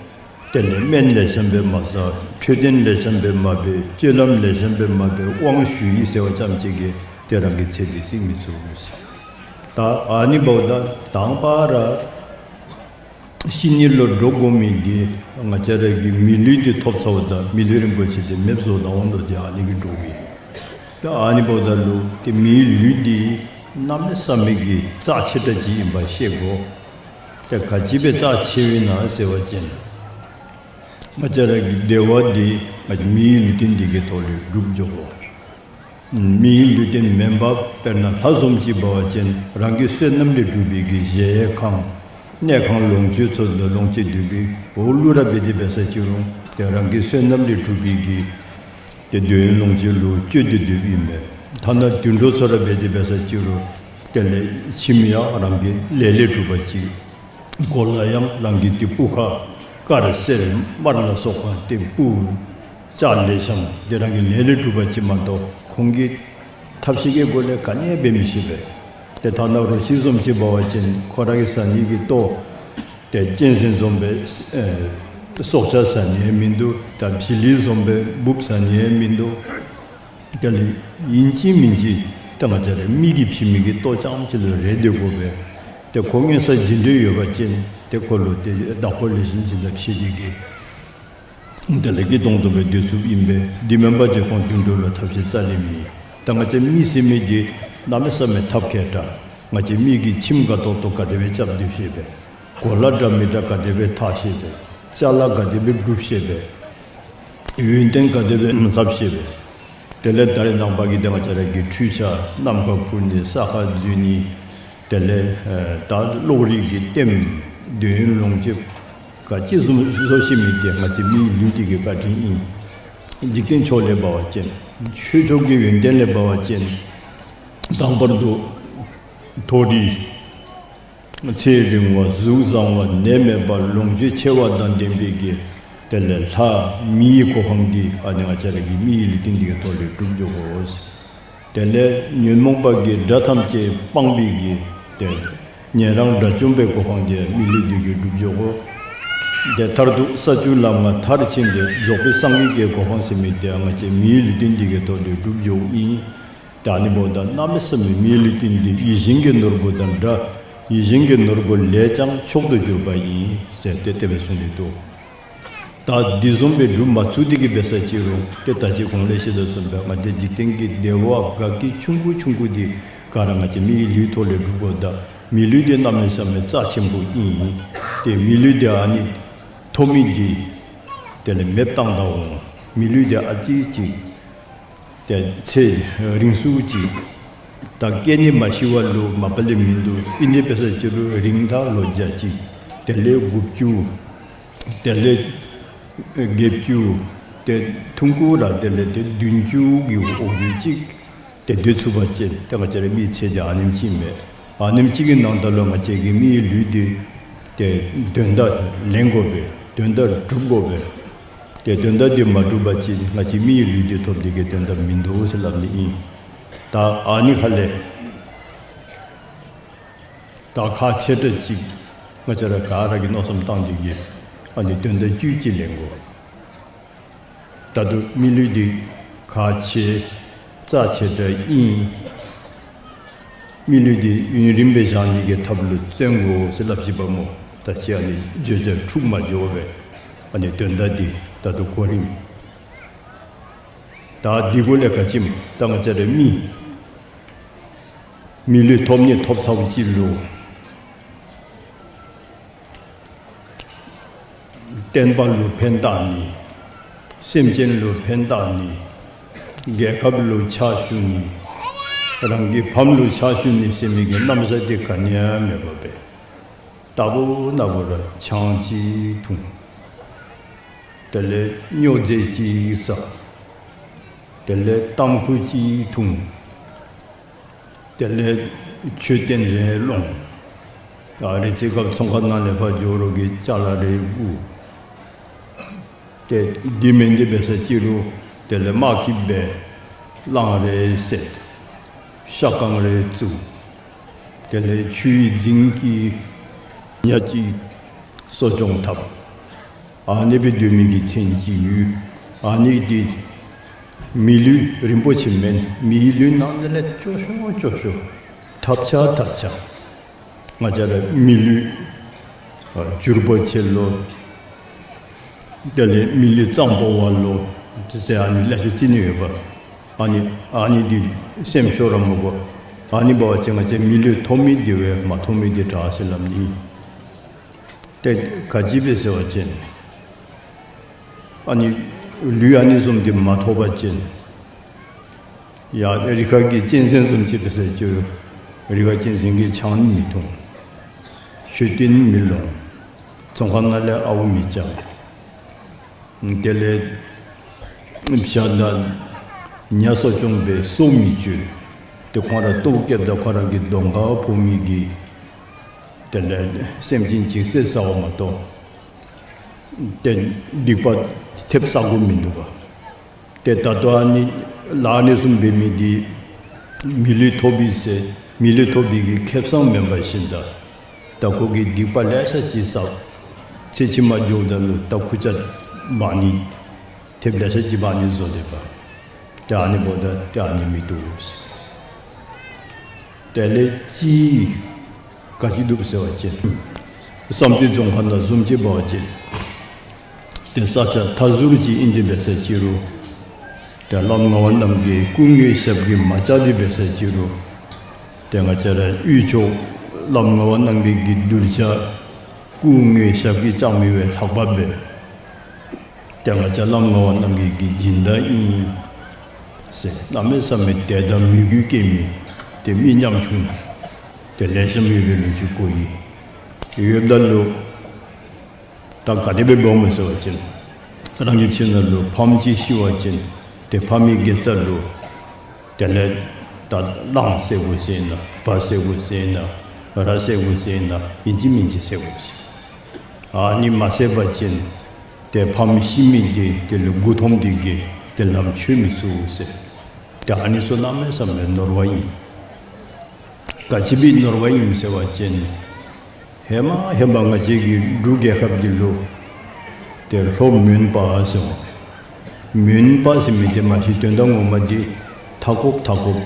དེ་ལས་སྨན་ལེགས་ཤོམ་སྦེ་མ་ཟ། འཕྲོད་བསྟེན་ལེགས་ཤོམ་སྦེ་མ་འབད། སྤྱོད་ལམ་ལེགས་ཤོམ་སྦེ་མ་འབད། དབང་ཞུ་ཡི་ཟེར་བ་ཙམ་ཅིག་གིས་ཏེ་རང་གི་ཚེ་འདི་བསྲིང་མི་ཚུགས། ད་ཨ་ནི་འབདཝ་ད་དང་པ་ར་ཤི་ནི་ལུ་འདྲོག་དགོ་མི་འདི་ང་བཅས་ར་གིས་མི་ལུས་འདི་ཐོབ་ཚརཝ་ད་མི་ལུས་རིན་པོ་ཆེ་འདི་མེདཔ་བཟོ་ད་འོང་དོ། ཏེ་ཨ་ནི་གིས་འདྲོག་པས། ད་ཨ་ནི་འབདཝ་ད་ལུ་ཏེ་མིའི་ལུས་འདི་གནམ་མེད་ས་མེད་ཀྱི་རྩ་ཆེ་དྲགས་ཅིག་ཨིན་པ་ཤེས་དགོ། ཏེ་ག་ཅི་སྦེ་རྩ་ཆེཝ་ཨིན་ན་ཟེར་བ་ཅིན་ང་བཅས་ར་གི་བདེ་བ་འདི་ང་བཅས་མིའི་ལུས་རྟེན་འདི་གི་ཐོག་ལས་གྲུབ་འགྱོ་དགོ། མིའི་ལུས་རྟེན་མེན་པར་དཔེར་ན་ལྷ་བཟུམ་ཅིག་འབད་བ་ཅིན་རང་གི་བསོད་ནམས་ལས་གྲུབ་པའི་གི་གཞལ་ཡས་ཁང་གནས་ཁང་ལོངས་སྤྱོད་ཚུ་ལུ་ལོངས་སྤྱོད་སྡོད་པའི་འོག་ལུ་ར་འབད་དེ་འབད་ས་ཅིག་རུང་ཏེ་རང་གི་བསོད་ནམས་ལས་གྲུབ་པའི་གི་ཏེ་འདོད་ཡོན་ལོངས་སྤྱོད་ལུ་སྤྱོད་དེ་སྡོདཔ་ཨིན་མས། ཐ་ན་དུད་འགྲོ་ཚུ་ར་འབད་དེ་འབད་ས་ཅིག་རུང་དེ་ལས་ཁྱིམ་ཡང་རང་གི་ལས་ལས་གྲུབ་པ་ཅིག། གོ་ལ་ཡང་རང་གི་ཏེ་སྤུ་ཁ་དཀར་སེར་དམར་ལ་སོགས་པ་ཏེ་སྤུ་ལྕགས་ལེགས་ཤོམ་ཏེ་རང་གི་ལས་ལས་གྲུབ་པ་ཅིག་མ་གཏོགས་ཁོང་གི་ཐབས་ཤེས་ཀྱི་སྒོ་ལས་ག་ནི་ཡང་འབད་མི་ཤེས་པས། ཏེ་ཐ་ན་རོ་ཁྱི་བཟུམ་ཅིག་འབད་བ་ཅིན་ཁོ་ར་གིས་ཟ་ནི་གི་ལྟོ་ཏེ་གཅན་གཟན་བཟུམ་སྦེ་ཨེ་སྲོག་ཆགས་ཟ་ནི་ཡང་མིན་འདུག། ད་བྱི་ལི་བཟུམ་སྦེ་འབུཔ་ཟ་ནི་ཡང་མིན་འདུག། དེ་ལས་ཨིན་ཅི་མིན་ཅི་ད་ང་བཅས་ར་མི་གིས་བྱིན་མི་གི་ལྟོ་རྐྱངམ་ཅིག་ལུ་རེ་སྡོད་དགོ་པས། ཏེ་ཁོ་མངོན་གསལ་ཇི་འདྲ་ཡོད་པ་ཅིན་ཏེ་ཁོ་ལུ་ཏེ་བདག་པོ་ལེགས་ཤོམ་ཅིག་ད་བྱིན་ཏེ་གིས་དེ་ལས་སྐྱིད་ཏོང་ཏོ་སྦེ་སྡོད་ཚུགསཔ་ཨིན་པས། དེ་མེན་པ་ཅིན་ཁོང་དུད་འགྲོ་ལུ་ཐབས་ཤེས་རྩ་ལས་མེད། ད་ང་བཅས་མི་ཟེར་མི་འདི་གནམ་མེད་ས་མེད་ཐབས་མཁས་དྲགས། ང་བཅས་མི་གི་ཁྱིམ་ག་ཏོག་ཏོ་ག་དེ་སྦེ་རྐྱབ་སྡོད་ཤེས་པས། གོ་ལ་འདྲ་མི་འདྲ་ག་དེ་སྦེ་འཐག་ཤེས་པས། ཅ་ལ་ག་དེ་སྦེ་སྒྲུབ་ཤེས་པས། ཡོན་ཏན་ག་དེ་སྦེ་ལྷབ་ཤེས་པས། དེ་ལས་ད་རེས་ནངས་པ་གི་དེ་ང་བཅས་ར་གི་འཕྲུལ་ཆས་ནམ་མཁའ་འཕུར་ནི་ས་ཁར་འཛུལ་ནི། དེ་ལས་ཨེ་ད་གློག་རིག་གི་ལྟདམོ་འདོད་ཡོན་ལོངས་སྤྱོད་ག་ཅི་བཟུམ་བཟོ་ཤེས་མི་དེ་ང་བཅས་མིའི་ལུས་འདི་གི་བཀའ་དྲིན་ཨིན། འཇིག་རྟེན་ཕྱོགས་ལས་འབད་བ་ཅིན་ཆོས་ཕྱོགས་ཀྱི་ཡོན་ཏན་ལས་འབད་བ་ཅིན་དང་པར་དུ་མཐོ་རིས་ཚེ་རིང་བ་གཟུགས་བཟང་བ་ནད་མེད་པ་ལོངས་སྤྱོད་ཆེ་བ་དང་ལྡན་པའི་གི་དེ་ལས་ལྷ་མིའི་གོ་འཕང་འདི་ཨ་ནི་ང་བཅས་ར་གི་མིའི་ལུས་རྟེན་འདི་གི་ཐོག་ལས་སྒྲུབ་འགྱོ་དགོ། དེ་ལས་ཉོན་མོངས་པ་གི་དགྲ་ཐམས་ཅད་སྤངས་པའི་གི་དེ་ཉན་རང་དགྲ་བཅོམ་པའི་གོ་འཕང་འདི་མི་ལུས་འདི་གི་སྒྲུབ་འགྱོ་དགོ། དེ་མཐར་ཐུག་ས་བཅུ་ལམ་ལྔ་མཐར་ཕྱིན་ཏེ་རྫོགས་པའི་སངས་རྒྱས་ཀྱི་གོ་འཕང་ཟེར་མི་དེ་ང་བཅས་མིའི་ལུས་རྟེན་འདི་གི་ཐོག་ལས་སྒྲུབ་འགྱོཝ་ཨིན། ད་ཨ་ནི་འབདཝ་ད་གནམ་མེད་ས་མེད་མིའི་ལུས་རྟེན་འདི་ཡིད་བཞིན་གྱི་ནོར་བུ་དང་འདྲ། ཡིད་བཞིན་གྱི་ནོར་བུ་ལས་ཀྱང་མཆོག་ཏུ་གྱུར་པ་ཡིན་ཟེར་ཏེ་དེ་སྦེ་གསུངས་ཏེ་འདུག། ད་འདི་བཟུམ་སྦེ་སྒྲུབ་མ་ཚུགས་ཏེ་གི་འབད་ས་ཅི་རུང་ཏེ་ད་ཅི་གོང་ལས་ཞུ་དོ་བཟུམ་སྦེ་ང་བཅས་འཇིག་རྟེན་གྱི་བདེ་བ་དགའ་སྐྱིད་ཆུང་ཀུ་ཆུང་ཀུ་འདི་ག་ར་ང་བཅས་མིའི་ལུས་ཐོག་ལས་སྒྲུབ་དགོཔ་ད་མི་ལུས་འདི་གནམ་མེད་ས་མེད་རྩ་ཆེན་པོ་ཨིན། ཏེ་མི་ལུས་འདི་ཨ་ནི་ཐོབ་མི་འདི་དེ་ལས་མེདཔ་བཏང་ད་འོང་། མི་ལུས་འདི་ཨ་ཙི་ཅིག་ཏེ་ཚེ་རིང་སུ་ཅིག་ད་སྐྱེ་ནི་མ་ཤི་བ་ལུ་མ་པ་ལས་མིན་འདུག། ཨིན་ཏེ་འབད་ས་ཅི་རུང་རིང་ད་ལོ་བརྒྱ་ཅིག། དེ་ལས་དགུ་བཅུ། དེ་ལས་བརྒྱད་ཅུ། ཏེ་ཐུང་ཀུ་ར་དེ་ལས་ཏེ་བདུན་ཅུ་གི་འོག་ལུ་ཅིག་ཏེ་སྡོད་ཚུགས་པ་ཅིན་ཏེ་ང་བཅས་ར་མིའི་ཚེ་འདི་ཨ་ནེམ་ཅིག་མས། ཨ་ནེམ་ཅིག་གི་ནང་ད་ལུ་ང་བཅས་ཀྱི་མིའི་ལུས་འདི་ཏེ་དོན་དག་ལེན་དགོ་པས། དོན་དག་སྒྲུབ་དགོ་པས། ཏེ་དོན་དག་འདི་མ་སྒྲུབ་པ་ཅིན་ང་བཅས་མིའི་ལུས་འདི་ཐོབ་སྟེ་གི་དོན་དག་མིན་འདུག་ཟེར་སླབ་ནི་ཨིན། ད་ཨ་ནི་ཁ་ལས་ད་ཁག་ཆེ་དྲགས་ཅིག་ང་བཅས་ར་ག་ར་གིས་མནོ་བསམ་བཏང་སྟེ་གི་ཨ་ནི་དོན་དག་བཅུད་ཅིག་ལེན་དགོ། ད་ལྟོ་མི་ལུས་འདི་ཁག་ཆེ་རྩ་ཆེ་དྲགས་ཨིན། མི་ལུས་འདི་ཡུན་རིངམོ་སྦེ་བཞག་ནི་གི་ཐབས་ལུ་བརྩོན་དགོ་ཟེར་སླབ་ཅི་པ་སྨོ། ད་ཅི་ཨ་ནི་བརྗོད་བྱ་འཁྲུགས་མ་འགྱོ་བར་ཨ་ནི་དོན་དག་འདི་ད་ལྟོ་གོ་རིམ། ད་འདི་གུ་ལས་ག་ཅི་སྨོ། ད་ང་བཅས་ར་མི་མི་ལུས་ཐོབ་ནི་ཐོབ་ཚརཝ་ཅིག་ལུ་བསྟན་པ་ལུ་ཕན་བཏགས་ནི། སེམས་ཅན་ལུ་ཕན་བཏགས་ནི། རྒྱལ་ཁབ་ལུ་ཕྱག་ཞུ་ནི། རང་གི་ཕམ་ལུ་ཕྱག་ཞུ་ནི་ཟེར་མི་གི་རྣམ་གཞག་འདི་ག་ནི་ཡང་མེད་པར་སྦེ་རྟག་བུ་ན་བུ་ར་ཆང་ཅིག་འཐུང་། དེ་ལས་སྨྱོ་རྫས་ཅིག་ཟ། དེ་ལས་ཏམ་ཁུ་ཅིག་འཐུང་། དེ་ལས་མཆོད་རྟེན་རེ་སློང་། ཨ་རེ་ཅིག་སྐབས་ཚོང་ཁང་ནང་ལས་ཕར་འགྱོ་རོགས་ཀྱི་ཅ་ལ་རེ་བརྐུ། ཏེ་འདི་མེན་ཏེ་འབད་ས་ཅི་རུང་དེ་ལས་དམག་ཁྱིམ་སྦེ་གླང་རེ་བསད། ཤ་རྐང་རེ་བཙུགས། དེ་ལས་ཆུའི་རྫིང་གི་ཉ་ཅིག་གསོ་སྐྱོང་འཐབ། ཨ་ནི་སྦེ་སྡོད་མི་གི་མཚན་ཅིག་ཡོད། ཨ་ནི་འདི་མི་ལུས་རིན་པོ་ཆེ་མེན། མིའི་ལུས་ནང་དེ་ལས་སྐྱོ་ཤོས་སྐྱོ་ཤོས་ཐབས་ཆག་ཐབས་ཆག། ང་བཅས་ར་མི་ལུས་ཨ་འགྱུར་བ་ཆེ་ལོ། དེ་ལས་མི་ལུས་གཙང་པོ་བ་ལོ། དེ་ཟེར་ཨ་ནི་ལེ་ཤ་ཅིག་ནི་ཡོདཔ། ཨ་ནི་ཨ་ནི་འདི་སེམས་ཤོར་ར་མི་དགོ། ཨ་ནི་འབད་བ་ཅིན་ང་བཅས་མི་ལུས་ཐོབ་མི་འདི་བས་མ་ཐོབ་མི་འདི་དྲག་ཟེར་སླབ་ནི། ཏེ་ག་ཅི་སྦེ་ཟེར་བ་ཅིན་ཨ་ནི་ལུས་ཨ་ནི་བཟུམ་འདི་མ་ཐོབ་པ་ཅིན་ཡ་རི་ཁ་གི་གཅན་གཟན་བཟུམ་ཅིག་འབད་ས་ཅི་རུང་རི་ཁ་གཅན་གཟན་གྱིས་ཆང་མི་འཐུང་། མཆོད་རྟེན་མི་སློང་། ཚོང་ཁང་ནང་ལས་ཨརཝ་མི་རྐྱབ། དེ་ལས་བྱ་དང་ཉ་གསོ་སྐྱོང་འབད་སོ་མི་གཅོད། ཏེ་ཁོང་ར་ལྟོཝ་བཀྱེསཔ་ད་ཁོང་ར་གི་གདོང་ཁར་ཕོག་མི་གི་དེ་ལས་སེམས་ཅན་ཅིག་བསད་ཟཝ་མ་གཏོགས་ཏེ་སྡིག་པ་ཐེབས་ཟ་དགོཔ་མིན་འདུག་ག། ཏེ་ད་ལྟོ་ཨ་ནི་ལཱ་ཨ་ནི་བཟུམ་འབད་མི་འདི་མི་ལུས་ཐོབ་པས་ཟེར་མི་ལུས་ཐོབ་པའི་གི་ཁེ་བཟང་མེན་པར་ཞིནམ་ད་ད་ཁོ་གིས་སྡིག་པ་ལེ་ཤ་ཅིག་བསགས། ཚེ་ཕྱི་མ་འགྱོཝ་ད་ལུ་ད་ཁུར་ཆ་འབག་ནི་ཐེབས་ལེ་ཤ་ཅིག་འབག་ནི་བཟོ་སྡོདཔ། ཏེ་ཨ་ནི་འབདཝ་ད་ཏེ་ཨ་ནི་མི་བཏུབ་ཟེར། དེ་ལས་ཅིག་ག་ཅི་འདུག་ཟེར་བ་ཅིན་བསམ་རྩེ་རྫོང་ཁག་ནང་བཟུམ་ཅིག་འབད་བ་ཅིན་ཏེ་ས་ཆ་མཐའ་ཟུར་ཅིག་ཨིན་ཏེ་འབད་ས་ཅི་རུང་ཏེ་བླམ་ངག་དབང་རྣམ་རྒྱལ་སྐུ་དངོས་ཞབས་ཀྱིས་མ་བཅགས་ཏེ་འབད་ས་ཅི་རུང་ཏེ་ང་བཅས་ར་དབུས་ཕྱོགས་བླམ་ངག་དབང་རྣམ་རྒྱལ་གྱི་གདུལ་བྱ་ སྐུ་དངོས་ཞབས་ཀྱིས་བཅགས་མི་སྦེ་ལྷག་པ་སྦེ། ཏེ་ང་བཅས་བླམ་ངག་དབང་རྣམ་རྒྱལ་གྱི་སྦྱིན་བདག་ཨིན་ཟེར་གནམ་མེད་ས་མེད་དད་དང་མོས་གུས་བསྐྱེད་མི་ཏེ་མི་ཉམ་ཆུང་ཏེ་ལེགས་ཤོམ་ཡོད་པའི་ལོ་རྒྱུས་གོ་ཡི། ཡོདཔ་ད་ལུ་ད་ག་དེ་སྦེ་འབདཝ་མས་ཟེར་བ་ཅིན་རང་གི་ཁྱིམ་ནང་ལུ་ཕམ་ཅིག་ཤི་བ་ཅིན་ཏེ་ཕམ་གྱི་དགེ་རྩ་ལུ་དེ་ལས་ད་གླང་བསད་དགོ་ཟེར་ན་བ་བསད་དགོ་ཟེར་ན་ར་བསད་དགོ་ཟེར་ན་ཨིན་ཅི་མིན་ཅི་བསད་དགོ་ཟེར། ཨ་ནི་མ་བསད་པ་ཅིན་ཏེ་ཕམ་ཤི་མི་འདི་དེ་ལུ་མགུ་འཐོམས་ཏེ་གིས་ཏེ་ལམ་ཆོད་མི་ཚུགས་ཟེར། ཏེ་ཨ་ནི་ཚུ་གནམ་མེད་ས་མེད་ནོར་བ་ཨིན། ག་ཅི་སྦེ་ནོར་བ་ཨིན་ཟེར་བ་ཅིན་ཧེ་མ་ཧེ་མ་ང་བཅས་ཀྱི་འབྲུག་རྒྱལ་ཁབ་འདི་ལུ་ཏེ་ལྷོ་མོན་པ་ཟེར་བ། མོན་པ་ཟེར་མི་འདི་མ་གཞི་དོན་དག་ངོ་མ་འདི་མཐའ་འཁོབ་མཐའ་འཁོབ་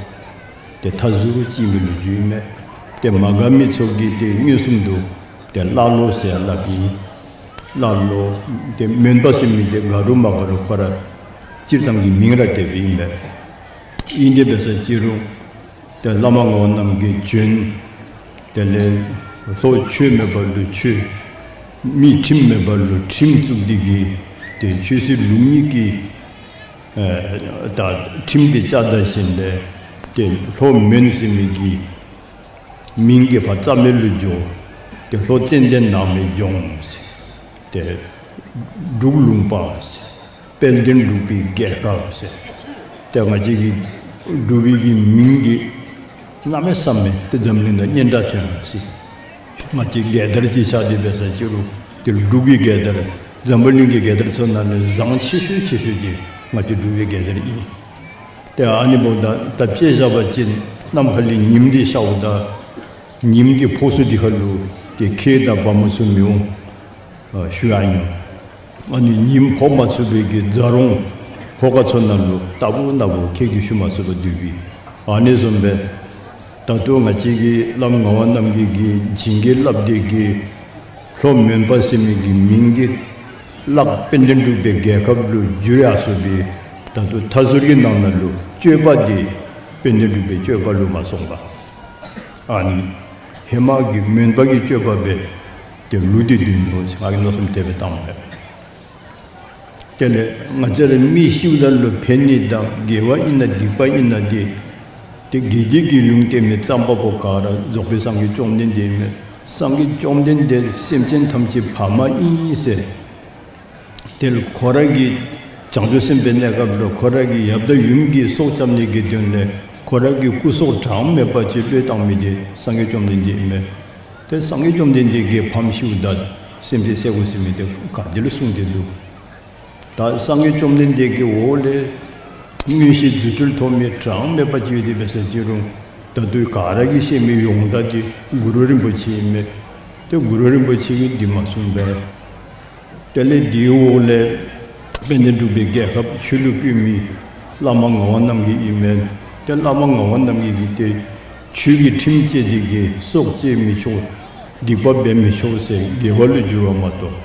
ཏེ་མཐའ་ཟུར་ཅིག་ཨིན་པའི་ལོ་རྒྱུས་ཨིན་མས། ཏེ་མ་དགའ་མི་ཚུ་གིས་ཏེ་མངོན་སུམ་དུ་ཏེ་ཀླ་ཀློ་ཟེར་སླབ་ཨིན། ཀླ་ཀློ་ཏེ་མོན་པ་ཟེར་མི་འདི་དགའ་རུང་མ་དགའ་རུང་ཁོ་ར་སྤྱིར་བཏང་གི་མིང་ར་དེ་སྦེ་ཨིན་པས། ཨིན་དེ་འབད་ས་ཅི་རུང་ཏེ་བླ་མ་ངག་དབང་རྣམ་རྒྱལ་བྱོན། དེ་ལས་ལྷོ་ཆོས་མེད་པ་ལུ་ཆོས། མི་ཁྲིམས་མེད་པ་ལུ་ཁྲིམས་བཙུགས་ཏེ་གིས་ཏེ་ཆོས་སྲིད་ལུགས་གཉིས་ཀྱི་ཨེ་ད་ཁྲིམས་དེ་བཅའ་ད་ཞིནམ་ལས་ཏེ་ལྷོ་མོན་ཟེར་མི་གི་མིང་གི་ཕར་རྩ་མེད་ལུ་འགྱོ། ཏེ་ལྷོ་ཙན་དན་ནགས་མའི་ལྗོངས་ཟེར། ཏེ་འབྲུག་ལུང་པ་ཟེར། དཔལ་ལྡན་འབྲུག་པའི་རྒྱལ་ཁབ་ཟེར། ཏེ་ང་བཅས་ཀྱི་འབྲུག་པའི་གི་མིང་འདི་གནམ་མེད་ས་མེད་ཏེ་འཛམ་གླིང་ནང་སྙན་གྲགས་ཐོན་ཡར་སོ་ཡི། ང་བཅས་རྒྱལ་དར་ཅིག་ཆགས་ཏེ་འབད་ས་ཅི་རུང་ཏེ་འབྲུག་གི་རྒྱལ་དར་འཛམ་བུ་གླིང་གི་རྒྱལ་དར་ཚུ་ནང་ལས་བཟང་ཆེ་ཤོས་ཆེ་ཤོས་ཅིག་ང་བཅས་འབྲུག་པའི་རྒྱལ་དར་ཨིན། ཏེ་ཨ་ནི་འབདཝ་ད་ད་དཔེ་བཞག་པ་ཅིན་ནམ་མཁའ་ལས་ཉིམ་འདི་ཤརཝ་ད་ཉིམ་གྱི་ཕོག་ས་འདི་ཁར་ལུ་ཏེ་ཁྱེགས་དང་བ་མོ་ཚུ་མི་འོང་། ཨ་ཞུ་ཡང་ཉོ། ཨ་ནི་ཉིམ་ཕོག་མ་ཚུགས་པའི་གི་རྫ་རོང་ཧོ་ཀ་ཚུ་ནང་ལུ་ལྟ་བུ་ན་བུ་ཁྱེགས་ཀྱིས་ཞུ་མ་ཚུགས་པར་སྡོད་པའི། ཨ་ནི་བཟུམ་སྦེ་ད་ལྟོ་ང་བཅས་ཀྱི་བླམ་ངག་དབང་རྣམ་རྒྱལ་གྱིས་བྱིན་གྱིས་བརླབས་ཏེ་གིས་ལྷོ་མོན་པ་ཟེར་མི་གི་མིང་འདི་བརླག་དཔལ་ལྡན་འབྲུག་པའི་རྒྱལ་ཁབ་ལུ་བསྒྱུར་ཡར་སོ་བའི་ད་ལྟོ་མཐའ་ཟུར་གྱི་ནང་ན་ལུ་སྤྱོད་པ་འདི་དཔལ་ལྡན་འབྲུག་པའི་སྤྱོད་པ་ལུ་མ་སོང་བར་ཨ་ནི་ཧེ་མ་གི་མོན་པ་གི་སྤྱོད་པ་སྦེ་ཏེ་ལུས་ཏེ་སྡོད་ནུག་ཟེར་ང་གིས་མནོ་བསམ་དེ་སྦེ་བཏངམ་མས། དེ་ལས་ང་བཅས་ར་མི་ཤིཝ་ད་ལུ་ཕན་ནི་དང་དགེ་བ་ཨིན་ན་སྡིག་པ་ཨིན་ན་འདི་ཏེ་དགེ་སྡིག་གི་ལུང་བསྟན་མི་རྩོམ་པ་པོ་ག་ར་རྫོགས་པའི་སངས་རྒྱས་བཅོམ་ལྡན་འདས་ཨིན་མས། སངས་རྒྱས་བཅོམ་ལྡན་འདས་སེམས་ཅན་ཐམས་ཅད་ཕ་མ་ཨིན་ཟེར། དེ་ལུ་ཁོ་ར་གིས་བྱང་ཆུབ་སེམས་དཔའི་གནས་སྐབས་ལུ་ཁོ་ར་གི་ཡབ་དང་ཡུམ་གྱི་སྲོག་སྐྱབས་ནི་གི་དོན་ལས་ཁོ་ར་གི་སྐུ་སྲོག་གྲངས་མེད་པ་ཅིག་བློས་བཏང་མི་དེ་སངས་རྒྱས་བཅོམ་ལྡན་འདས་ཨིན་མས། ཏེ་སངས་རྒྱས་བཅོམ་ལྡན་འདས་ཀྱི་ཕམ་ཤིཝ་ད་སེམས་ཅན་བསད་དགོ་ཟེར་མི་དེ་ག་དེ་ལུ་གསུངས་ཏེ་འདུག། ད་སངས་རྒྱས་བཅོམ་ལྡན་འདས་ཀྱི་འོག་ལས་མངོན་ཤེས་རྫུ་འཕྲུལ་ཐོབ་མི་གྲངས་མེད་པ་ཅིག་ཡོད་དེ་འབད་ས་ཅི་རུང་ད་ལྟོ་ག་ར་གིས་ཤེས་མི་ཡོངས་གྲགས་དེ་གུ་རུ་རིན་པོ་ཆེ་ཨིན་མས། ཏེ་གུ་རུ་རིན་པོ་ཆེ་གིས་འདི་མ་གསུངས་པས། དེ་ལས་དེའི་འོག་ལས་དཔལ་ལྡན་འབྲུག་པའི་རྒྱལ་ཁབ་ཆོས་ལུ་བཀོད་མི་བླ་མ་ངག་དབང་རྣམ་རྒྱལ་ཨིན་མས། ཏེ་བླ་མ་ངག་དབང་རྣམ་རྒྱལ་གྱིས་ཏེ་ཆོས་ཀྱི་ཁྲིམས་བཅས་ཏེ་གིས་སྲོག་བཅད་མི་ཆོག། སྡིག་པ་འབད་མི་ཆོག་ཟེར་དགེ་བ་ལུ་བསྒྱུར་བ་མ་གཏོགས་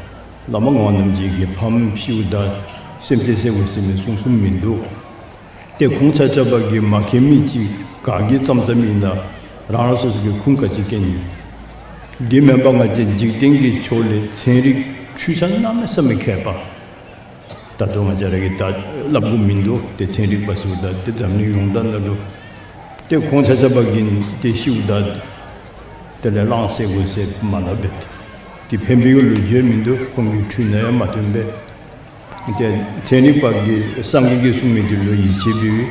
བླ་མ་ངག་དབང་རྣམ་རྒྱལ་གྱི་ཕམ་ཤིཝ་ད་སེམས་ཅན་བསད་དགོ་ཟེར་མི་གསུངས་གསུངསམ་མིན་འདུག། ཏེ་ཁོང་ཆ་ཁྱབ་ཀྱིས་མ་མཁྱེན་མི་ཅིག་ག་གིས་བརྩམས་བརྩམསམ་ཨིན་ན་རང་རང་སོ་སོ་གི་ཁུངས་ག་ཅི་མཁྱེན་ཡོད། དེ་མེན་པར་ང་བཅས་འཇིག་རྟེན་གྱི་ཕྱོགས་ལས་ཚན་རིག་འཕྲུལ་ཆས་གནམ་མེད་ས་མེད་མཁས་པ། ད་ལྟོ་ང་བཅས་ར་གིས་ད་སླབ་དགོཔ་མིན་འདུག། ཏེ་ཚན་རིག་པ་ཟེརཝ་ད་ཏེ་འཛམ་གླིང་ཡོངས་གྲགས་ནང་ལུ་ཏེ་ཁོང་ཆ་ཁྱབ་ཀྱིས་ཏེ་ཤིཝ་ད་དེ་ལས་གླང་བསད་དགོ་ཟེར་མ་སླབ་པས། ཏེ་ཕན་པའི་ལོ་རྒྱུས་མིན་འདུག། ཁོང་གི་འཕྲུལ་ནང་ཡང་མ་ཐོན་པས། ཏེ་ཚན་རིག་པ་གིས་སངས་རྒྱས་ཀྱིས་གསུངས་མི་དེ་ལུ་ཡིད་ཆེས་འབད་བའི་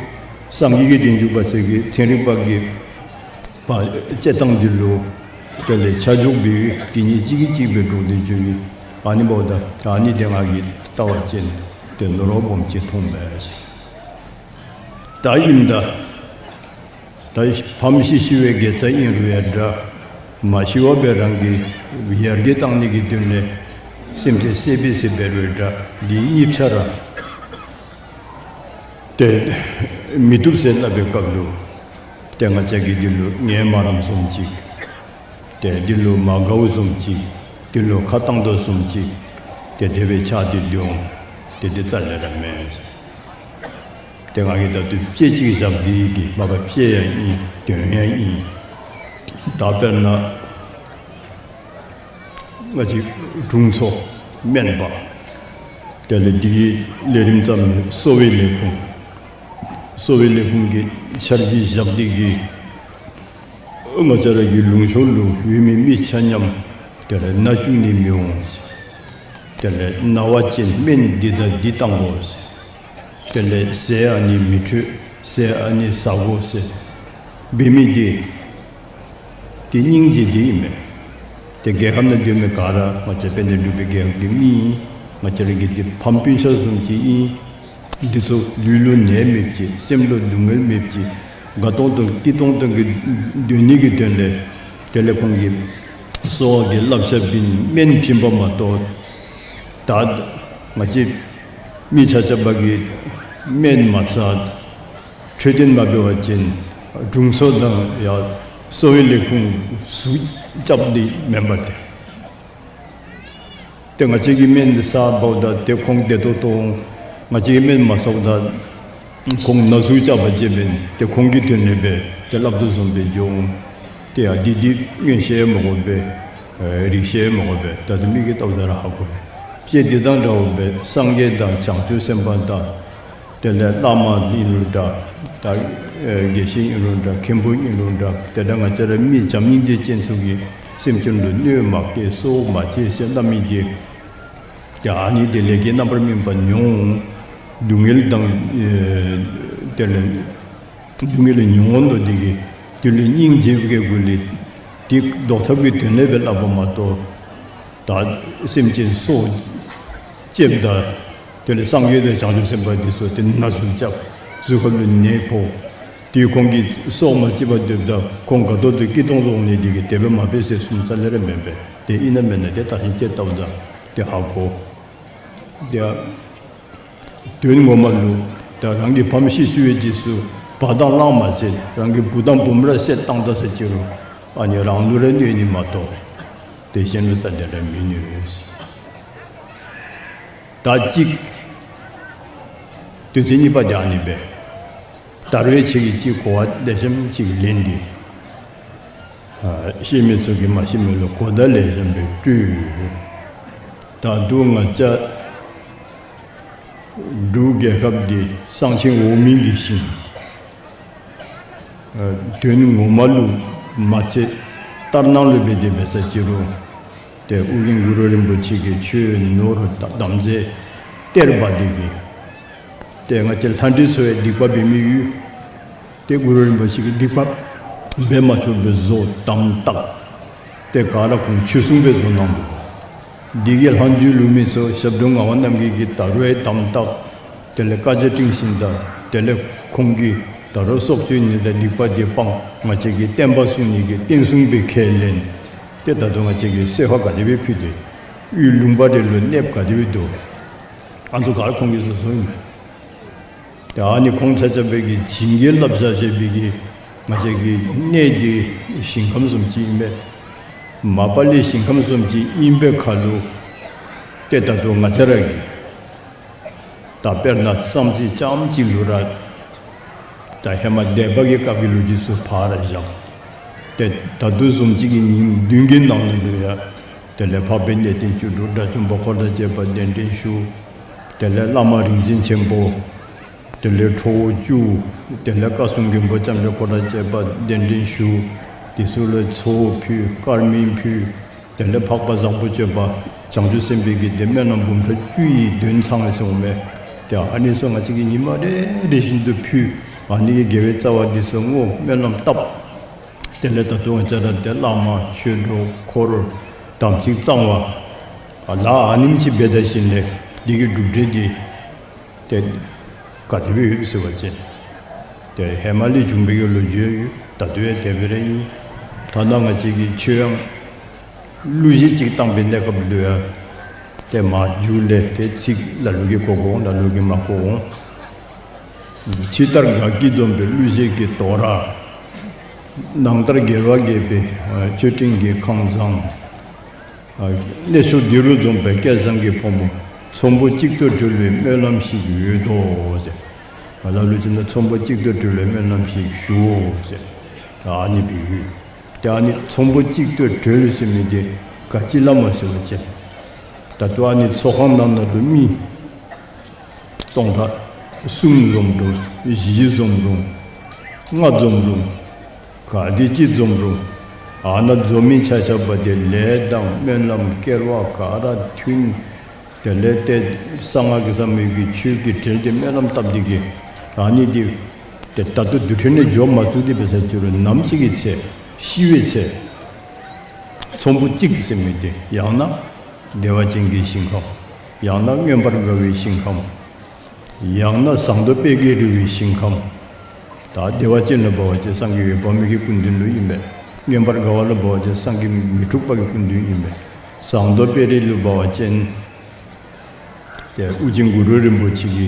སངས་རྒྱས་ཀྱི་རྗེས་འཇུག་པ་ཚུ་གིས་ཚན་རིག་པ་གིས་པ་དཔྱད་སྟངས་དེ་ལུ་དེ་ལས་ཆ་འཇོག་འབད་བའི་དེ་གཉིས་གཅིག་གིས་གཅིག་སྦེ་འགྲོགས་ཏེ་འགྱོ་བའི་ཨ་ནི་འབདཝ་ད་ཨ་ནི་དེ་ང་གིས་བལྟ་བ་ཅིན་ཏེ་ནོར་བ་སྦོམ་ཅིག་མཐོང་པས། ད་ཨིནམ་ད་ད་ཕམ་ཤི་ཤི་བའི་དགེ་རྩ་ཨིན་རུང་ཡང་འདྲ། མ་ཤི་བར་སྦེ་རང་གི་ཡར་རྒྱས་བཏང་ནི་གི་དོན་ལས་སེམས་ཅན་བསད་པས་ཟེར་འབད་རུང་འདྲ། འདི་གཉིས་ཆ་ར་ཏེ་མི་བཏུབ་ཟེར་སླབ་པའི་སྐབས་ལུ་ཏེ་ང་བཅས་ཀྱིས་འདི་ལུ་ངལ་མ་རངསམ་བཟུམ་ཅིག། ཏེ་འདི་ལུ་མ་དགའཝ་བཟུམ་ཅིག། འདི་ལུ་ཁ་བཏང་དོ་བཟུམ་ཅིག། ཏེ་དེ་སྦེ་ཆགས་ཏེ་སྡོད་འོང་། ཏེ་འདི་རྩ་ལས་ར་མེན། ཏེ་ང་གིས་ད་ལྟོ་དཔེ་ཅིག་བཞག་སྟེ་གིས་མ་པ་དཔེ་ཡང་ཨིན་དོན་ཡང་ཨིན། ད་དཔེར་ན་ ང་བཅས་དྲུང་འཚོ་སྨན་པ་དེ་ལས་འདི་གི་ལས་རིམ་བརྩམས་མི་གསོ་བའི་ལས་ཁུངས་གསོ་བའི་ལས་ཁུངས་ཀྱི་འཆར་གཞི་བཞག་སྟེ་གི་ང་བཅས་ར་གི་ལུང་ཕྱོགས་ལུ་ཡོད་མི་མི་ཆ་མཉམ་དེ་ལས་ན་བཅུག་ནི་མི་འོང་། དེ་ལས་ན་བ་ཅིན་སྨན་འདི་དང་འདི་བཏང་དགོ། དེ་ལས་ཟས་ཨ་ནི་མི་འཕྲོད། ཟས་ཨ་ནི་ཟ་དགོ་ཟེར་འབད་མི་འདི་ཏེ་སྙིང་རྗེ་འདི་ཨིན་མས། ཏེ་རྒྱལ་ཁབ་ནང་སྡོད་མི་ག་ར་ང་བཅས་དཔལ་ལྡན་འབྲུག་པའི་རྒྱལ་ཁབ་ཀྱི་མི་ཨིན། ང་བཅས་ར་གི་འདི་ཕམ་སྤུན་ཆ་བཟུམ་ཅིག་ཨིན། འདི་ཚུ་ལུས་ལུ་ནད་མེདཔ་ཅིག་སེམས་ལུ་སྡུག་བསྔལ་མེདཔ་ཅིག་དགའ་ཏོང་ཏོ་སྐྱིད་ཏོང་ཏོ་གི་སྡོད་ནི་གི་དོན་ལས་དེ་ལས་ཁོང་གིས་གསོ་བ་གི་བསླབ་བྱ་བྱིན་སྨན་བྱིན་པ་མ་གཏོགས་ད་ང་བཅས་མི་ཆ་ཁྱབ་ཀྱིས་སྨན་མ་ཟ་འཕྲོད་བསྟེན་མ་འབད་བ་ཅིན་དྲུང་འཚོ་དང་ཡང་གསོ་བའི་ལས་ཁུངས་ཟུག་རྐྱབ་ནི་མེན་པ་ཏེ། ཏེ་ང་བཅས་ཀྱིས་སྨན་ཟཝ་ད་ཏེ་ཁོང་བདེ་ཏོག་ཏོ་འོང་། ང་བཅས་ཀྱིས་སྨན་མ་ཟཝ་ད་ཁོང་ན་ཟུག་རྐྱབ་པ་ཅིན་ཏེ་ཁོང་གི་དོན་ལས་འབད་ཏེ་སླབ་དོ་བཟུམ་སྦེ་འགྱོ་འོང་། ཏེ་ཡང་འདི་འདི་མངོན་ཤེས་མ་དགོ་པས། རིག་ཤེས་མ་དགོ་པས། ད་ལྟོ་མི་གིས་བལྟཝ་ད་ར་ཧ་གོ་བས། ཏེ་འདི་དང་འདྲཝ་སྦེ་སངས་རྒྱས་དང་བྱང་ཆུབ་སེམས་དཔའ་དང་དེ་ལས་བླ་མ་ཨིན་རུང་འདྲ། ད་དགེ་བཤེས་ཨིན་རུང་འདྲ། མཁན་པོ་ཨིན་རུང་འདྲ། དེ་ལས་ང་བཅས་ར་མི་བྱམས་སྙིང་རྗེ་ཅན་ཚུ་གིས་སེམས་ཅན་ལུ་གནོདཔ་མ་བཀལ་སོ་མ་བྱེད་ཟེར་སླབ་མི་འདི་ཏེ་ཨ་ནི་འདི་ལས་ཀྱི་རྣམ་པར་སྨིན་པ་མྱོང་། སྡུག་བསྔལ་དང་ཨེ་དེ་ལས་སྡུག་བསྔལ་མྱོང་འོང་དོ་འདི་གིས་དེ་ལུ་སྙིང་རྗེ་བའི་སྒོ་ལས་ཏེ་བཟློག་ཐབས་ཀྱི་དོན་ལས་འབད་སླབ་པ་མ་གཏོགས། ད་སེམས་ཅན་སྲོག་བཅདཔ་ད་དེ་ལས་སངས་རྒྱས་དང་བྱང་ཆུབ་སེམས་དཔའ་འདི་ཚུ་ཏེ་ན་ཟུག་རྐྱབ། གཟུགས་ཁ་ལུ་ནད་ཕོག། ཏེ་ཁོང་གི་སྲོག་མ་བཅད་པར་སྡོདཔ་ད་ཁོང་དགའ་ཏོག་ཏོ་སྐྱིད་ཏོང་ཏོ་འོང་ནི་འདི་གིས་དེ་སྦེ་མ་འབད་ཟེར་གསུངམ་རྩ་ལས་ར་མེན་པས། ཏེ་ཨིན་ན་མེན་ན་ཏེ་བརྟག་ཞིབ་དཔྱད་བལྟཝ་ད་ཏེ་ཧ་གོ། ཏེ་དོན་ངོ་མ་ལུ་ད་རང་གི་ཕམ་ཤི་སོང་བའི་རྗེས་སུ་བ་དང་གླང་མ་བྱེད། རང་གི་བུ་དང་བུམོ་ར་བསད་བཏང་ད་ཟེར་ཅི་རུང་ཨ་ནི་རང་ལུ་ར་གནོད་ནི་མ་གཏོགས་ཏེ་གཞན་ལུ་རྩ་ལས་ར་མི་གནོད། ད་ཅིག་དོན་ཚན་གཉིས་པ་འདི་ཨ་ནི་སྦེ། ད་རུང་ཡང་ཁྱེད་ཀྱིས་ཅིག་གོ་བ་ལེགས་ཤོམ་ཅིག་ལེན་ཏེ། ཨ་ཤེས་མི་ཚུ་གིས་མ་ཤེས་མི་ལུ་གོ་བརྡ་ལེགས་ཤོམ་སྦེ་སྤྲོད། ད་རུང་ང་བཅས་འབྲུག་རྒྱལ་ཁབ་འདི་གསང་ཆེན་འོག་མིན་གྱི་ཞིང་། ཨ་དོན་ངོ་མ་ལུ་མ་ཚད་ལྟར་སྣང་ལུ་འབད་དེ་འབད་ས་ཅི་རུང་ཏེ་ཨོ་རྒྱན་གུ་རུ་རིན་པོ་ཆེ་གིས་ཆོས་ནོར་དམ་རྫས་གཏེར་སྦ་འདི་གིས་ཏེ་ང་བཅས་ལྷ་འདྲེ་ཚུ་ཡང་སྡིག་པ་འབད་མི་ཡོད། ཏེ་གུ་རུ་རིན་པོ་ཆེ་གིས་སྡིག་པ་འབད་མ་ཆོགཔ་སྦེ་བཟོ་དམ་བཏགས། ཏེ་ག་ར་ཁོང་ཆོས་སྲུང་སྦེ་བཟོ་གནང་འདུག། འདི་གི་ལྷག་མཇུག་ལུ་མི་ཚུ་ཞབས་དྲུང་ངག་དབང་རྣམ་རྒྱལ་གྱིས་ད་རུང་ཡང་དམ་བཏགས། དེ་ལས་བཀའ་རྒྱ་སྒྲིང་ཞིནམ་ད་དེ་ལས་ཁོང་གིས་ད་རུང་སྲོག་གཅོད་ནི་དང་སྡིག་པ་འདི་སྤང་། ང་བཅས་ཀྱི་བསྟན་པ་སྲུང་ནི་གི་བསྟན་སྲུང་སྦེ་ཁས་ལེན། ཏེ་ད་རུང་ང་བཅས་ཀྱིས་གསོལ་ཁ་ག་དེ་སྦེ་ཕུལ་ཏེ་དབུས་ལུང་པ་རེ་ལུ་གནསཔ་ག་དེ་སྦེ་འདུག། ཨ་ནི་ཚུ་ག་ར་ཁོང་གིས་བཟོ་བཟོཝ་ཨིན་མས། ཏེ་ཨ་ནི་ཁོང་ཆ་ཁྱབ་ཀྱིས་བྱིན་གྱིས་བརླབས་བཞག་བཞག་པའི་གི་ང་བཅས་ཀྱི་གནས་འདི་ཞིང་ཁམས་བཟུམ་ཅིག་ཨིན་པས། མ་པ་ལས་ཞིང་ཁམས་བཟུམ་ཅིག་ཨིན་པའི་ཁར་ལུ་ཏེ་ད་རུང་ང་བཅས་ར་གིས་ད་དཔེར་ན་བསམ་རྩེ་རྐྱངམ་གཅིག་ལུ་ར་ད་ཧེ་མ་སྡེ་པ་གི་སྐབས་ཀྱི་ལོ་རྒྱུས་ཚུ་ཕར་བཞག། ཏེ་ད་ལྟོ་བཟུམ་ཅིག་གི་ཉིནམ་བདུན་གྱི་ནང་ན་ལུ་ཡང་དེ་ལས་འཕགས་པའི་གནས་བརྟན་བཅུ་དྲུག་དགྲ་བཅོམ་པ་འཁོར་དང་བཅས་པ་གདན་འདྲེན་ཞུ། དེ་ལས་བླ་མ་རིག་འཛིན་ཆེན་པོ། དེ་ལས་ཁྲོ་བོ་བཅུ། དེ་ལས་བཀའ་སྲུང་མགོན་པོ་ལྕམ་དྲལ་འཁོར་དང་བཅས་པ་གདན་འདྲེན་ཞུ། དེ་ཚུ་ལུ་ཚོགས་ཕུལ། དཀར་མེ་ཕུལ། དེ་ལས་འཕགས་པ་བཟང་པོ་སྤྱོད་པ་བྱང་ཆུབ་སེམས་དཔའི་གི་ཏེ་སྨོན་ལམ་འབུམ་ཕྲག་བཅུ་ཡི་འདོན་ཚང་ཟེར་འོང་མས། ཏེ་ཨ་ནི་ཚུ་ང་བཅས་ཀྱིས་ཉི་མ་རེ་རེ་བཞིན་དུ་ཕུལ། ཨ་ནི་གི་དགེ་བའི་རྩ་བ་འདི་ཚུ་བསྔོ་སྨོན་ལམ་བཏབ། དེ་ལས་ད་ལྟོ་ང་བཅས་ར་ཏེ་བླ་མ་ཆོས་གྲོགས་འཁོར་དམ་ཚིག་གཙང་བ་ཨ་ལ་ཨ་ནེམ་ཅིག་འབད་ད་ཞིནམ་ལས་འདི་གི་གྲུབ་འབྲས་འདི་ཏེ་ག་དེ་སྦེ་ཡོད་ཟེར་བ་ཅིན་ཏེ་ཧེ་མ་ལས་བྱུང་བའི་གི་ལོ་རྒྱུས་ཡོད། ད་ལྟོ་ཡང་དེ་སྦེ་ར་ཨིན། ཐ་ན་ང་བཅས་ཀྱིས་ཆོས་ཡང་གླུ་གཞས་ཅིག་བཏང་པའི་གནས་སྐབས་ལུ་ཡང་ཏེ་མཇུག་ལས་ཏེ་ཚིག་ལ་ལུ་གིས་གོ་གོ་འོང་། ལ་ལུ་གིས་མ་གོ་འོང་། ཕྱི་ལྟར་དགའ་སྐྱིད་འཛོམས་པའི་གླུ་གཞས་ཀྱི་དོ་ར། ནང་ལྟར་དགེ་བ་རྒྱས་པའི་མཆོད་སྤྲིན་གྱི་ཁང་བཟང་། གནས་མཆོག་འདི་རུ་འཛོམས་པའི་སྐལ་བཟང་གི་ཕོ་མོ། ཚོམ་བུ་གཅིག་ཏུ་གྲོལ་བའི་སྨོན་ལམ་ཞིག་ཡོད་དོ་ཟེར། ལ་ལུ་ཅིག་ནང་ཚོམ་བུ་གཅིག་ཏུ་གྲོལ་བའི་སྨོན་ལམ་ཞིག་ཞུའོ་ཟེར། ཨ་ནི་སྦེ་ཡོད། ཏེ་ཨ་ནི་ཚོམ་བུ་གཅིག་ཏུ་གྲོལ་ཟེར་མི་འདི་ ག་ཅི་སླབ་སྨོ་ཟེར་བ་ཅིན་ད་ལྟོ་ཨ་ནི་ཚོགས་ཁང་ནང་ན་ལུ་མི་སྟོང་ཕྲག་གསུམ་འཛོམས་རུང་བཞི་འཛོམས་རུང་ལྔ་འཛོམས་རུང་ག་དེ་ཅིག་འཛོམས་རུང་ཨ་ནཱ་འཛོམས་མི་ཆ་ཁྱབ་འདི་ལས་དང་སྨོན་ལམ་སྐྱེ་བ་ག་ར་མཐུན། དེ་ལས་ཏེ་གསང་སྔགས་ཀྱི་ཟབ་མོའི་གི་ཆོས་ཀྱི་གྲལ་དེ་སྨོན་ལམ་བཏབ་སྟེ་གི་ཨ་ནི་འདི་ཏེ་ད་ལྟོ་དུས་ཁྲོད་ནས་འགྱོ་མ་ཚུགས་ཏེ་འབད་ས་ཅིག་རུང་ནམ་ཅིག་གི་ཚེ་ཤི་བའི་ཚེ་ཚོམ་བུ་གཅིག་ཟེར་མི་འདི་ཡང་ན་བདེ་བ་ཅན་གྱི་ཞིང་ཁམས། ཡང་ན་མངོན་པར་དགའ་བའི་ཞིང་ཁམས། ཡང་ན་ཟངས་མདོག་དཔལ་གྱིས་རི་བོའི་ཞིང་ཁམས། ད་བདེ་བ་ཅན་ལུ་འབད་བ་ཅིན་སངས་རྒྱས་འོད་དཔག་མེད་ཀྱི་སྐུ་མདུན་ལུ་ཨིན་པས། མངོན་པར་དགའ་བ་ལུ་འབད་བ་ཅིན་སངས་རྒྱས་མི་འཁྲུགས་པ་གི་སྐུ་མདུན་ཨིན་པས། ཟངས་མདོག་དཔལ་རི་ལུ་འབད་བ་ཅིན་ཏེ་ཨོ་རྒྱན་གུ་རུ་རིན་པོ་ཆེ་གི་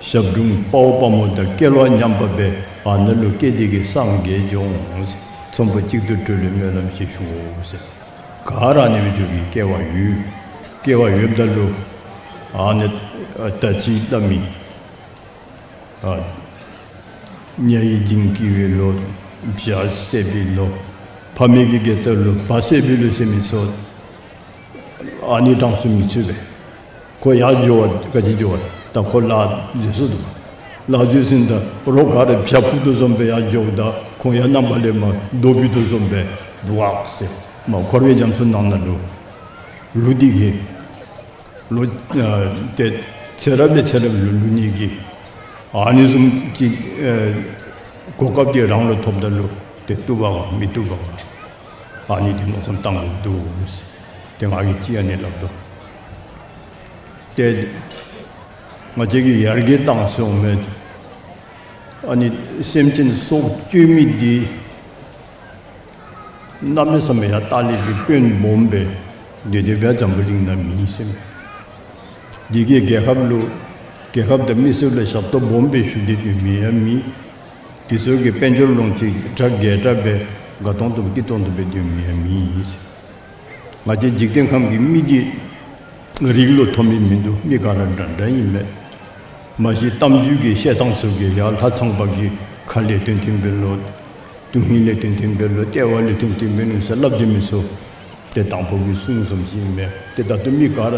ཞབས་དྲུང་དཔའ་བོ་དཔའ་མོ་དང་སྐལ་བ་མཉམ་པ་སྦེ་ཨ་ནཱ་ལུ་སྐྱེས་ཏེ་གི་སངས་རྒྱས་འགྱོ་འོང་ཟེར། ཚོམ་བུ་གཅིག་ཏུ་གྲོལ་བའི་སྨོན་ལམ་ཞིག་ཞུ་འོང་ཟེར། ག་ར་ཨ་ནི་སྦེ་འགྱོ་བའི་སྐལ་བ་ཡོད། སྐལ་བ་ཡོདཔ་ད་ལུ་ཨ་ནི་ད་ཅི་སླབ་མི་ཨ་ཉ་ཡི་འཇིང་སྐྱེ་བའི་ལོ། བྱ་བསད་པའི་ལོ། ཕ་མེས་ཀྱི་དགེ་རྩ་ལུ་བ་བསད་པའི་ལོ་ཟེར་མི་ཚུ་ཨ་ནི་གྲངས་སུ་མི་ཚུད་པས། ཁོ་ཡར་འགྱོ་བ་ག་ཅི་འགྱོ་བ་ད་ཁོ་ལཱ་འཛོལ་སོ་ནུག། ལཱ་འཛོལ་ཟིན་ད་རོགས་ག་ར་བྱ་ཕུད་དོ་བཟུམ་སྦེ་ཡར་འགྱོཝ་ད་ཁོང་ཡང་ནམ་མཁའ་ལས་མར་རྡོ་བུད་དོ་བཟུམ་སྦེ་འདུག་ཨ་ཟེར། མར་འཁོར་བའི་རྒྱ་མཚོ་ནང་ན་ལུ་ལུ་སྟེ་གི་ལོ་ཨ་ཏེ་ཚེ་རབས་ལས་ཚེ་རབས་ལུ་ལུ་ནི་གི་ཨ་ནི་བཟུམ་གྱི་ཨ་གོ་སྐབས་དེ་རང་ལུ་ཐོབ་ད་ལུ་ཏེ་བཏུབ་པ་ག་མི་བཏུབ་པ་ག་ཨ་ནི་དེ་མནོ་བསམ་བཏང་དགོཔ་འདུག་ཟེར། ཏེ་ང་གིས་ཅིག་ཨ་ནི་སླབ་དོ། ཏེ་ང་བཅས་ཀྱིས་ཡར་རྒྱས་བཏང་སོང་མས། ཨ་ནི་སེམས་ཅན་སྲོག་གཅོད་མི་འདི་གནམ་མེད་ས་མེད་ཡང་ལྟག་ལས་ཀྱི་དཔོན་སྦོམ་སྦེ་དེ་དེ་སྦེ་འཛམ་བུ་གླིང་ན་མེད་ཟེར་མས། འདི་གིས་རྒྱལ་ཁབ་ལུ་རྒྱལ་ཁབ་དང་མི་སེར་ལུ་ཞབས་ཏོག་སྦོམ་སྦེ་ཞུ་སྟེ་སྡོད་མི་ཡང་མེད། དེ་ཚུ་གིས་དཔལ་འབྱོར་ལོངས་སྤྱོད་གྲ་རྒྱས་དྲགས་སྦེ་དགའ་ཏོང་ཏོ་སྐྱིད་ཏོང་ཏོ་སྦེ་སྡོད་མི་ཡང་མེད་ཟེར། ང་བཅས་འཇིག་རྟེན་ཁམས་ཀྱི་མི་འདི་རིགས་ལུ་མཐོ་དམན་མིན་འདུག། མི་ག་ར་འདྲ་འདྲ་ཨིན་མས། མ་གཞི་གཏམ་རྒྱུད་ཀྱི་བཤད་ཐངས་ཚུ་གིས་ཡར་ལྷ་ཚངས་པ་གིས་ཁ་ལས་བཏོན་བཏོན་འབད་ལོ། དོན་ཧིང་ལས་བཏོན་བཏོན་འབད་ལོ། ལྟེ་བ་ལས་བཏོན་བཏོན་འབད་ནུག་ཟེར་སླབ་སྡོད་མི་ཚུ་ཏེ་དང་ཕུ་གི་གསུང་བཟུམ་ཅིག་ཨིན་མས། ཏེ་ད་ལྟོ་མི་ག་ར་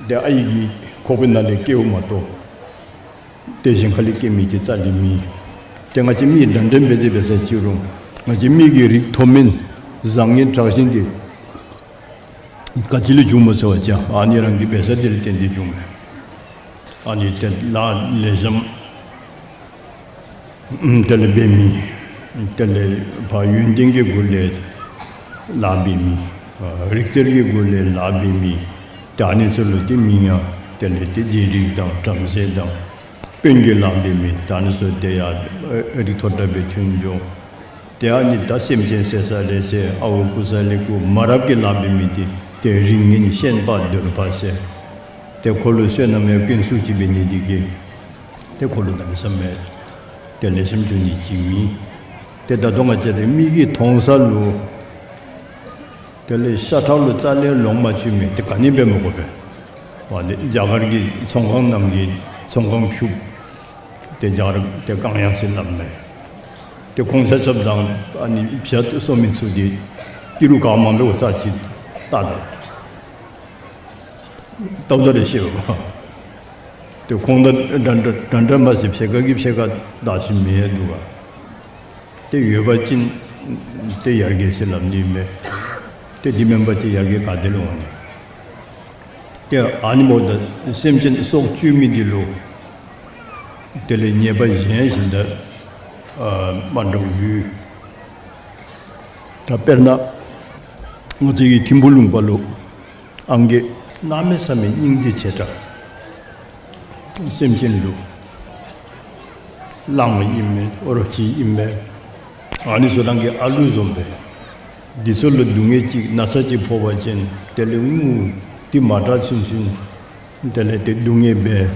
ཏེ་ཨའི་གི་ཁོག་པའི་ནང་ལས་སྐྱེཝ་མ་གཏོགས་ཏེ་གཞན་ཁ་ལས་སྐྱེ་མི་ཅིག་རྩ་ལས་མེད། ཏེ་ང་བཅས་མི་འདྲ་འདྲ་འབད་དེ་འབད་ས་ཅིག་རུང་ང་བཅས་མི་གི་རིགས་མཐོ་དམན་བཟང་ངན་དྲག་ཞན་དེ་ག་ཅི་ལས་བྱུངམ་སྨོ་ཟེར་བ་ཅིན་ཨ་ནི་རང་གི་འབད་ས་དེ་ལས་བརྟེན་ཏེ་བྱུངམ་མས། ཨ་ནི་ཏེ་ལཱ་ལེགས་ཤོམ་དེ་ལས་འབད་མི་དེ་ལས་ཕར་ཡོན་ཏན་གྱི་སྒོ་ལས་ལཱ་འབད་མི་རིག་རྩལ་གྱི་སྒོ་ལས་ལཱ་འབད་མི་ད་ཨ་ནི་ཚུ་ལུ་ཏེ་མིང་ཡང་དེ་ལས་ཏེ་རྗེ་རིགས་དང་བྲམ་ཟེ་དང་དཔོན་གྱི་ལཱ་འབད་མི་ད་ཨ་ནི་ཚུ་ཏེ་ཡར་རིགས་མཐོ་དྲགས་སྦེ་ཐོན་འགྱོ། ཏེ་ཨ་ནི་ད་སེམས་ཅན་བསད་ས་ལས་བསད་ཨརཝ་རྐུ་ས་ལས་རྐུ་མ་རབས་ཀྱི་ལཱ་འབད་མི་འདི་ཏེ་རིགས་ངན་ཤན་པ་གདོལ་པ་ཟེར། ཏེ་ཁོ་ལུ་བསོད་ནམས་ཡང་ཀུན་སུ་ཅིག་འབད་ནི་འདི་གིས་ཏེ་ཁོ་ལུ་གནམ་མེད་ས་མེད་ཏེ་ལེགས་ཤོམ་འགྱོ་ནི་ཅིག་མེད། ཏེ་ད་ལྟོ་ང་བཅས་ར་མིག་གིས་མཐོང་ས་ལུ་དེ་ལས་ཤ་ཁྲག་ལུ་རྩ་ལས་ལོང་མ་བཅུག་མི་དེ་ག་ནི་འབད་མི་དགོ་པས། འོ་དེ་རྒྱ་གར་གྱི་ཚོང་ཁང་ནང་གི་ཚོང་ཁང་ཕྱུགཔོ་དེ་རྒྱ་གར་དེ་ཀང་ཡང་ཟེར་སླབ་མས། དེ་ཁོང་ཆ་ཁྱབ་དང་ཨ་ནི་བྱ་གསོ་མི་ཚུ་དེ་ཏི་རུ་གང་མང་སྦེ་འོ་ཙམ་ཅིག་བཏགས་ད་བཏགས་ད་རེ་ཤེས་པ། དེ་ཁོང་དང་འདྲ་འདྲ་འདྲ་འདྲ་མ་ཟེར་ཕྱེད་ཀ་གིས་ཕྱེད་ཀ་བདའ་ཞིནམ་མེད་འདུག་ག། ཏེ་ཡོད་པ་ཅིན་ཏེ་ཡར་རྒྱས་ཟེར་སླབ་ནི་མས། ཏེ་འདི་མེན་པ་ཅིན་ཡར་རྒྱས་ག་ཏེ་ལུ་འོང་ནི། ཏེ་ཨ་ནི་འབདཝ་ད་སེམས་ཅན་སྲོག་གཅོད་མི་འདི་ལུ་དེ་ལས་ཉེས་པ་གཞན་ཞིག་ད་ཨ་མ་འདྲཝ་ཡོད། ད་དཔེར་ན་ང་བཅས་ཀྱི་ཐིམ་ཕུ་ལུང་པ་ལུ་ཨང་རྒས་གནམ་མེད་ས་མེད་སྙིང་རྗེ་ཆེ་དྲགས་སེམས་ཅན་ལུ་གླང་ཨིན་མས་རོ་ཁྱི་ཨིན་མས་ཨ་ནི་ཚུ་རང་གི་ཨ་ལུ་བཟུམ་སྦེ་འདི་ཚུ་ལུ་སྡུག་བསྔལ་ཅིག་ན་ཚ་ཅིག་ཕོག་པ་ཅིན་དེ་ལས་ངུ་ཏེ་མ་དྲག་ཚུན་ཚུན་དེ་ལས་ཏེ་སྡུག་བསྔལ་འབད་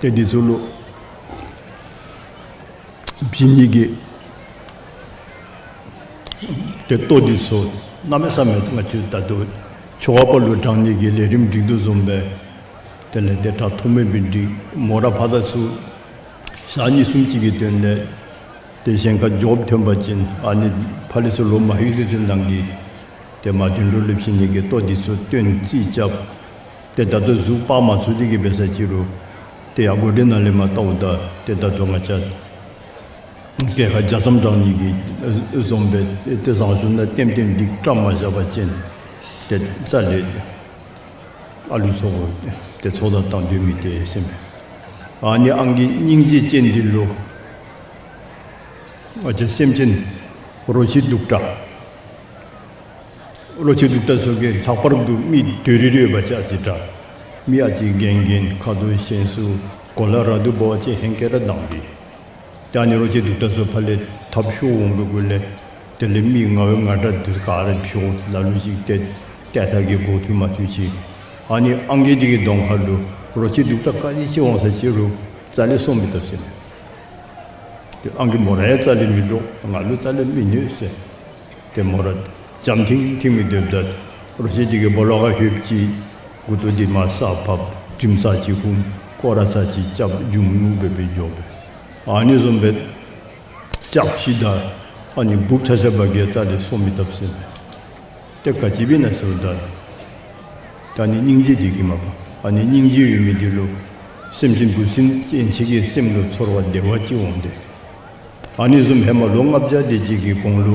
ཏེ་འདི་ཚུ་ལུ་བྱིན་ནི་གི་ཏེ་ལྟོ་འདི་ཚུ་གནམ་མེད་ས་མེད་ང་བཅས་ད་ལྟོ་ཆོ་ག་པ་ལུ་དྲང་ནི་གི་ལས་རིམ་སྒྲིག་དོ་བཟུམ་སྦེ་དེ་ལས་ཏེ་དྲག་ཐོགས་མེད་སྦེ་སྒྲིག། མོ་ར་ཕར་དང་ཚུར་ཞག་གཉིས་གསུམ་ཅིག་གི་དོན་ལས་ཏེ་གཞན་ཁར་འགྱོཝ་ཐོན་པ་ཅིན་ཨ་ནི་ཕར་ལས་ཚུར་ལོག་མ་ལྷོད་ཚུན་ཚོད་ནང་གི་ ཏེ་མར་དོན་གྲུབ་ལེབ་ཤི་ནི་གི་ལྟོ་འདི་ཚུ་བཏོན་རྩིས་རྐྱབ། ཏེ་ད་ལྟོ་གཟུགས་སྤར་མ་ཚུགས་ཏེ་གི་འབད་ས་ཅིག་རུང་ཏེ་ཡར་སྒོ་འདི་ནང་ལས་མར་བལྟཝ་ད་ཏེ་ད་ལྟོ་ང་བཅས་གྱལ་ཁ་རྒྱ་མཚམས་འདྲ་ནི་གི་བཟུམ་སྦེ་ཏེ་བཟང་སྤྱོད་ནང་ལྟེམ་ལྟེམ་སྡིགས་བཀྲམ་མ་བཞག་པ་ཅིན་ཏེ་རྩ་ལས་ཨ་ལུ་ཚུ་ཏེ་ཚོགས་བརྡ་བཏང་སྡོད་མི་ཏེ་ཟེར་མས། ཨ་ནི་ཨང་རྒས་སྙིང་རྗེ་ཅན་འདི་ལུ་ང་བཅས་སེམས་ཅན་རོ་ཁྱི་གདུག་དྲགས་རོ་ཁྱི་གདུག་དྲགས་ཚུ་གིས་ལྷག་པར་དུ་མི་དོ་རི་རི་ཡོད་པ་ཅིན་ཨ་ཙི་དྲག། མི་ཨ་ཙི་རྒན་རྒན་ཁ་དོག་ཞན་སུ་གོ་ལ་ར་དུ་འབད་བ་ཅིན་ཧེང་སྐལ་ར་དྭངས་པས། ད་ཨ་ནི་རོ་ཁྱི་གདུག་དྲགས་ཚུ་ཕར་ལས་འཐབ་ཤོར་འོང་བའི་གུ་ལས་དེ་ལས་མི་ང་བའི་ང་དྲག་འདི་ག་ར་འཕྱོག་ལ་ལུ་ཅིག་ཏེ་ཏེ་ཐ་གི་འགོ་ཐུག་མ་ཐུག་ཅིག། ཨ་ནི་ཨང་རྒས་འདི་གི་གདོང་ཁ་ལུ་རོ་ཁྱི་གདུག་དྲགས་ག་ཅི་ཅིག་འོང་ས་ཅིག་རུང་རྩ་ལས་སོར་མི་བཏབ་ཟེར་མས། ཏེ་ཨང་རྒས་མོ་ར་ཡང་རྩ་ལས་མི་འདྲོག། ང་ལུ་རྩ་ལས་མི་གནོད་ཟེར། ཏེ་མོ་ར་འཇམ་ཐིང་ཐིང་སྦེ་སྡོདཔ་ད་རོ་ཁྱི་འདི་གིས་སྦོ་ལོགས་ཁར་ལྷོདཔ་ཅིག་མགུ་ཏོ་འདི་མར་ས་ཕབ། དྲིམ་ས་ཅིག་ཧུམ། སྐོར་ར་ས་ཅིག་རྐྱབ། འཇུམ་ཉུག་སྦེ་སྦེ་འགྱོ་བས། ཨ་ནི་བཟུམ་སྦེ་ལྕགས་ཕྱེ་དང་ཨ་ནི་འབུཔ་ཆ་ཁྱབ་གིས་རྩ་ལས་སོར་མི་བཏབ་ཟེར་མས། ཏེ་ག་ཅི་འབད་ན་ཟེརཝ་ད་ད་ཨ་ནི་སྙིང་རྗེ་འདི་གིས་མས་པ། ཨ་ནི་སྙིང་རྗེ་ཡོད་མི་འདི་ལུ་སེམས་ཅན་འབུ་སྲིན་ཡན་ཆད་ཀྱི་སེམས་ལུ་ཚོར་བ་བདེ་བ་ཅིག་འོང་སྟེ། ཨ་ནི་བཟུམ་ཧེ་མ་ལོ་ལྔ་བརྒྱ་དེ་ཅིག་གི་གོང་ལུ་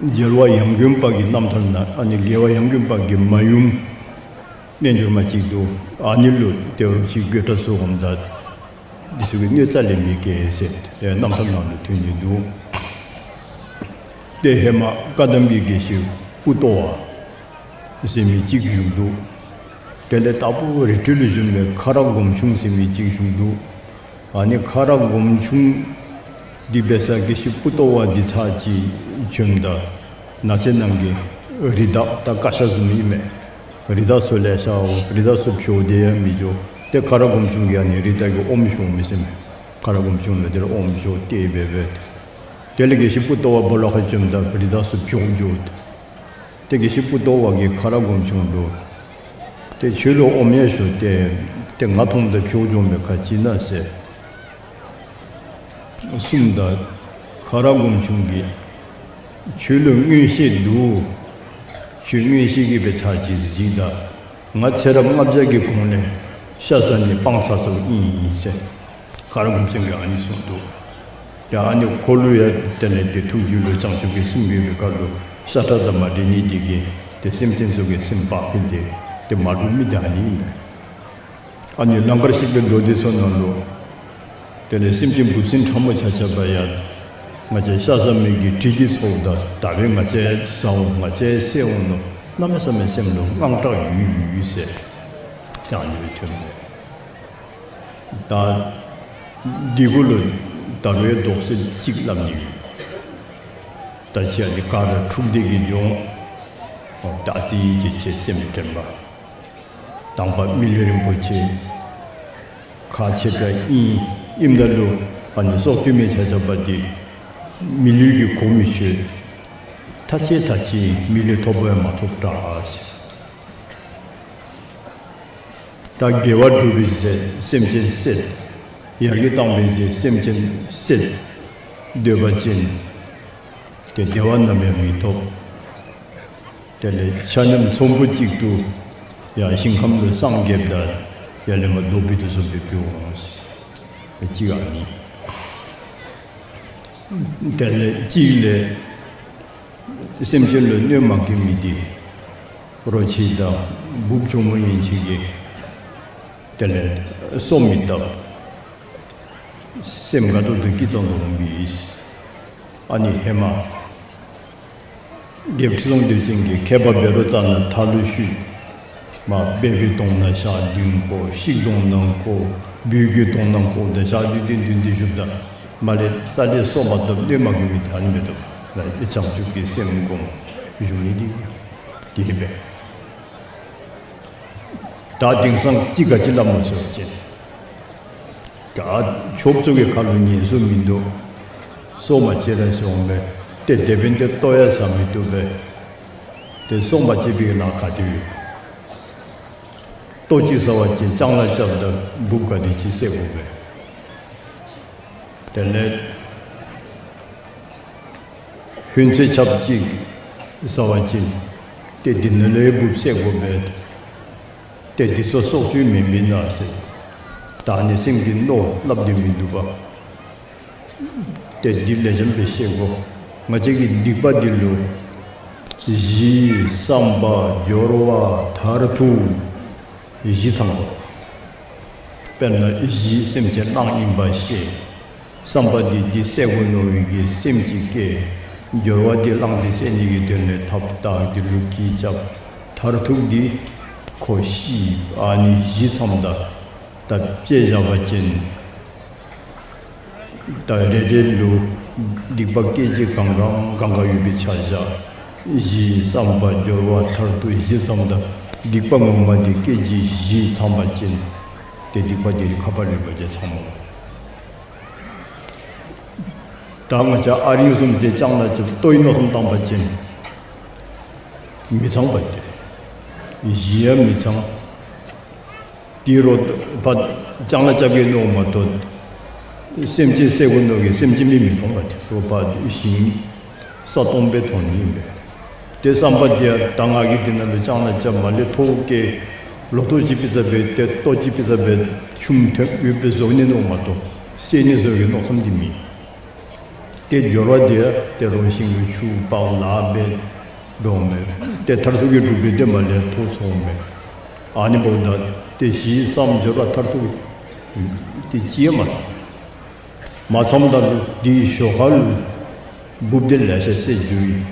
རྒྱལ་བ་ཡང་དགོན་པ་གི་རྣམ་ཐར་ནང་ཨ་ནི་རྒྱལ་བ་ཡང་དགོན་པ་གི་མ་ཡུམ་རྣལ་འབྱོར་མ་ཅིག་འདུག། ཨ་ནི་ལུ་ཏེ་རོ་ཁྱི་རྒོད་དྲགས་ཚུ་འོངམ་ད་འདི་ཚུ་གིས་གནོད་རྩ་ལས་མི་བཀལ་ཟེར་ཏེ་རྣམ་ཐར་ནང་ལུ་ཐོན་ནི་འདུག། ཏེ་ཧེ་མ་བཀའ་གདམས་པའི་དགེ་བཤེས་པུ་ཏོ་བ་ཟེར་མི་ཅིག་བཞུགས་འདུག། དེ་ལས་དྭགས་པོ་རི་ཁྲོད་ལུ་བཞུགས་པའི་ཁ་རག་སྒོམ་ཆུང་ཟེར་མི་ཅིག་བཞུགས་འདུག། ཨ་ནི་ཁ་རག་སྒོམ་ཆུང་འདི་འབད་ས་དགེ་བཤེས་པུ་ཏོ་བ་འདི་ཚར་ཅིག་བྱོནམ་ད་ནགས་ཚལ་ནང་གི་རི་དྭགས་ད་ཀ་ཤ་བཟུམ་ཨིན་མས། རི་དྭགས་ཚུ་ལེ་ཤ་འོང་། རི་དྭགས་ཚུ་བྱོག་སྟེ་ཡང་མི་འགྱོ། ཏེ་ཁ་རག་སྒོམ་ཆུང་གིས་ཨ་ནི་རི་དྭགས་ཀྱི་ཨོམ་བཞོཝ་མས་ཟེར་མས། ཁ་རག་སྒོམ་ཆུང་ལུ་དེ་ལུ་ཨོམ་བཞོ་སྟེ་འབད་འབད། དེ་ལས་དགེ་བཤེས་པུ་ཏོ་བ་སྦོ་ལོགས་ཁར་བྱོནམ་ད་རི་དྭགས་ཚུ་བྱོག་འགྱོ། ཏེ་དགེ་བཤེས་པུ་ཏོ་བ་གིས་ཁ་རག་སྒོམ་ཆུང་ལུ་ཏེ་ཁྱོད་ལུ་ཨོམ་ཡང་བཞོ་སྟེ་ཏེ་ང་མཐོངམ་ད་བྱོག་འགྱོ་མི་ག་ཅི་ཨིན་ན་ཟེར་གསུངམ་ད་ཁ་རག་སྒོམ་ཆུང་གིས་ཁྱོད་ལུ་མངོན་ཤེས་འདུག། ཁྱོད་མངོན་ཤེས་ཀྱིས་འབད་ཚར་ཅིག་གཟིགས་ད། ང་ཚེ་རབས་ལྔ་བརྒྱ་གི་གོང་ལས་ཤ་ཟ་ནི་སྤང་ཚར་སོངམ་ཨིན་ཟེར། ཁ་རག་སྒོམ་ཆུང་གིས་ཨ་ནི་གསུངས་འདུག། ཡ་ཨ་ནི་ཁོ་ལུ་ཡང་དེ་ལས་ཏེ་ཐུགས་རྒྱུད་ལུ་བྱང་ཆུབ་ཀྱི་སེམས་ཡོད་པའི་ཁར་ལུ་ཤ་ཁྲག་དང་མ་འདྲེས་ནི་འདི་གིས་ཏེ་སེམས་ཅན་ཚུ་གི་སེམས་བག་ཕེབས་ཏེ་ཏེ་མ་འདྲོག་མི་འདི་ཨ་ནི་ཨིན་པས། ཨ་ནི་ལང་ཀར་གཤེགས་པའི་ལོ་འདི་ཚུ་ནང་ལུ་དེ་ལས་སེམས་ཅན་འབུ་སྲིན་ཕྲ་མོ་ཆ་ཁྱབ་ཡང་ང་བཅས་ཤ་ཟ་མི་གི་དྲི་འདི་ཚོརཝ་ད་ད་འབདན་ང་བཅས་ཟ་འོང་ང་བཅས་བསད་འོང་མནོ་གནམ་མེད་ས་མེད་སེམས་ལུ་དངངས་སྐྲག་ཡོད་ཡོད་ཟེར་ཏེ་ཨ་ནི་སྦེ་ཐོན་མས། ད་འདི་གུ་ལུ་ད་རུང་ཡང་དོགས་སེལ་ཅིག་སླབ་ནི་ཡོད། ད་ཅི་ཨ་ནི་ག་ར་འཁྲུགས་འདི་གིས་འགྱོ་འོང་། ད་ཅི་ཅི་ཅི་སེམས་དྲན་པ། དང་པ་མི་ལུས་རིན་པོ་ཆེ་ཁག་ཆེ་དྲགས་ཨིན། ཨིནམ་ད་ལུ་ཨ་ནི་སྲོག་གཅོད་མི་ཆ་ཁྱབ་འདི་མི་ལུས་ཀྱི་གོ་མི་ཆོད། ཐག་ཆོད་ཐག་ཆོད་མི་ལུས་ཐོབ་པ་ཡང་མ་ཐོབ་དྲགས། ད་དགེ་བ་སྒྲུབ་པའི་ཚེ་སེམས་ཅན་བསད། ཡར་རྒྱས་བཏང་བའི་ཚེ་སེམས་ཅན་བསད། སྡོད་པ་ཅིན་ཏེ་བདེ་བ་ནམ་ཡང་མི་ཐོབ། དེ་ལས་ཆ་མཉམ་ཚོམ་བུ་གཅིག་ཏུ་ཡང་ཞིང་ཁམས་ལུ་སངས་རྒྱསཔ་ད་ཡར་ལས་མར་རྡོ་སྦིས་དོ་བཟུམ་སྦེ་འབད་འོང་ཟེར། གཅིག་ཨ་ནི། དེ་ལས་གཅིག་ལས་སེམས་ཅན་ལུ་གནོད་མ་བཀལ་མི་འདི་རོ་ཁྱི་དང་འབུཔ་གྱོག་མོ་ཡན་ཆད་ཀྱིས་དེ་ལས་སོར་མི་བཏབ། སེམས་དགའ་ཏོག་ཏོ་སྐྱིད་ཏོང་ཏོ་འོང་པས། ཨ་ནི་ཧེ་མ་རྒྱལཔོ་ཁྲི་སྲོང་ལྡེའུ་བཙན་གྱིས་མཁས་པ་བཻ་རོ་ཙ་ན་མཐའ་ལུ་བཤུད། མར་སྦལ་པའི་དོང་ནང་ཞག་བདུན་བཀོ། ཤིང་དོང་ནང་བཀོ། སྦུལ་གྱི་དོང་ནང་བཀོ། ད་ཞག་བདུན་བདུན་བདུན་བདུན་བཞུགསཔ་ད་མར་ལས་རྩ་ལས་སོར་མ་བཏབ། གནོད་མ་བཀལ་མི་ད་ཨ་ནི་མེན་ན། ད་བྱང་ཆུབ་ཀྱི་སེམས་བསྒོམ་བཞུགས་ནི་འདི་གིས་འབད། ད་དེང་སང་ཅིག་ག་ཅི་སླབ་སྨོ་ཟེར་བ་ཅིན་ད་ཆོསཔ་ཚུ་གི་ཁ་ལུ་ཉན་སོང་མིན་འདུག། སོར་མ་བཅད་ར་ཟེར་འོང་པས། ཏེ་དེ་འབདན་ཏེ་ལྟོ་ཡང་ཟ་མི་བཏུབ་པས། ཏེ་སོར་མ་བཅད་པའི་ལཱ་ག་ཏེ་ཡོད། ལྟོ་ཅིག་ཟ་བ་ཅིན་ལྕང་ལཱ་རྐྱབ་ད་འབུཔ་ག་དེ་ཅིག་བསད་དགོ་པས། དེ་ལས་ཧུན་ཚོད་ཆབ་ཅིག་ ཟ་བ་ཅིན་ཏེ་འདི་ནང་ལས་འབུཔ་བསད་དགོ་པས། ཏེ་འདི་ཚུ་སྲོག་གཅོད་མེན་པས་ན་ཟེར། ད་ཨ་ནི་སེམས་ཀྱི་མནོ་སླབ་སྟེ་མི་འདུག་པ། ཏེ་འདི་ལེགས་ཤོམ་སྦེ་ཤེས་དགོ། ང་བཅས་ཀྱི་སྡིག་པ་འདི་ལུ་གཞི་བསམ་པ་སྦྱོར་བ་མཐར་ཐུག་བཞི་ཚང་དགོ། དཔེར་ན་གཞི་སེམས་ཅན་གླང་ཨིན་པ་ཤེས། བསམ་པ་འདི་འདི་བསད་དགོ་མནོ་བའི་གི་སེམས་ཅིག་སྐྱེ། སྦྱོར་བ་འདི་གླང་འདི་བསད་ནི་གི་དོན་ལས་ཐབས་དང་འདི་ལུ་གྱི་རྐྱབ། མཐར་ཐུག་འདི་ཁོ་ཤི། ཨ་ནི་བཞི་ཚངམ་ད་ད་དཔྱེ་བཞག་པ་ཅིན་ད་རེ་རེ་ལུ་སྡིག་པ་སྐད་ཅིག་གང་གང་གང་ག་ཡོད་པའི་ཆ་བཞག། གཞི་བསམ་པ་སྦྱོར་བ་མཐར་ཐུག་བཞི་ཚངམ་ད་སྡིག་པ་ངོ་མ་འདི་སྐད་ཅིག་བཞི་ཚང་པ་ཅིན་ཏེ་སྡིག་པ་འདི་ཁ་པར་རིམ་པ་ཅིག་ཚང་མ། ད་ང་བཅས་ཨ་རིང་བཟུམ་ཅིག་ལྕང་ལ་ཅིག་ལྟོ་ཡི་མནོ་བསམ་བཏང་པ་ཅིན་མི་ཚང་པ་ཏེ། གཞི་ཡང་མི་ཚང་། དེ་རུ་ཕར་ལྕང་ལ་རྐྱབ་གེ་མནོཝ་མ་གཏོགས་སེམས་ཅན་བསད་དགོ་མནོ་གི་སེམས་ཅན་མི་མི་མཐོང་པ་ཏེ། རུ་ཕར་ཞིང་ས་སྟོང་སྦེ་མཐོང་ནི་ཨིན་པས། ཏེ་བསམ་པ་འདི་ཡང་ད་ང་གིས་འདི་ནང་ལུ་ལྕང་ལ་རྐྱབ་མ་ལས་ཐོག་ཁར་ལོ་ཐོག་ཅིག་ཕུལ་ས་སྦེ་ཏེ་ལྟོ་ཅིག་ཕུལ་ས་སྦེ་ཆུམ་ཐོན་ཡོདཔ་སྦེ་བཟོ་ནི་མནོཝ་མ་གཏོགས་བསད་ནི་བཟོ་གི་མནོ་བསམ་འདི་མེད། ཏེ་སྦྱོར་བ་འདི་ཡང་ཏེ་རོགས་ཤིང་ལུ་ཆུ་ཕར་ལཱ་འབད་འོང་མས། ཏེ་མཐར་ཐུག་གི་གྲུབ་པའི་དེ་མ་ལས་ཐོག་ཚོགས་འོང་མས། ཨ་ནི་འབདཝ་ད་ཏེ་གཞི་བསམ་སྦྱོར་བ་མཐར་ཐུག་ཏེ་ཅི་ཡང་མ་ཚང་། མ་ཚངམ་ད་ལུ་འདི་ཞོར་ཁ་ལུ་འབུཔ་འདི་ལེ་ཤ་བསད་འགྱོ་ཡི།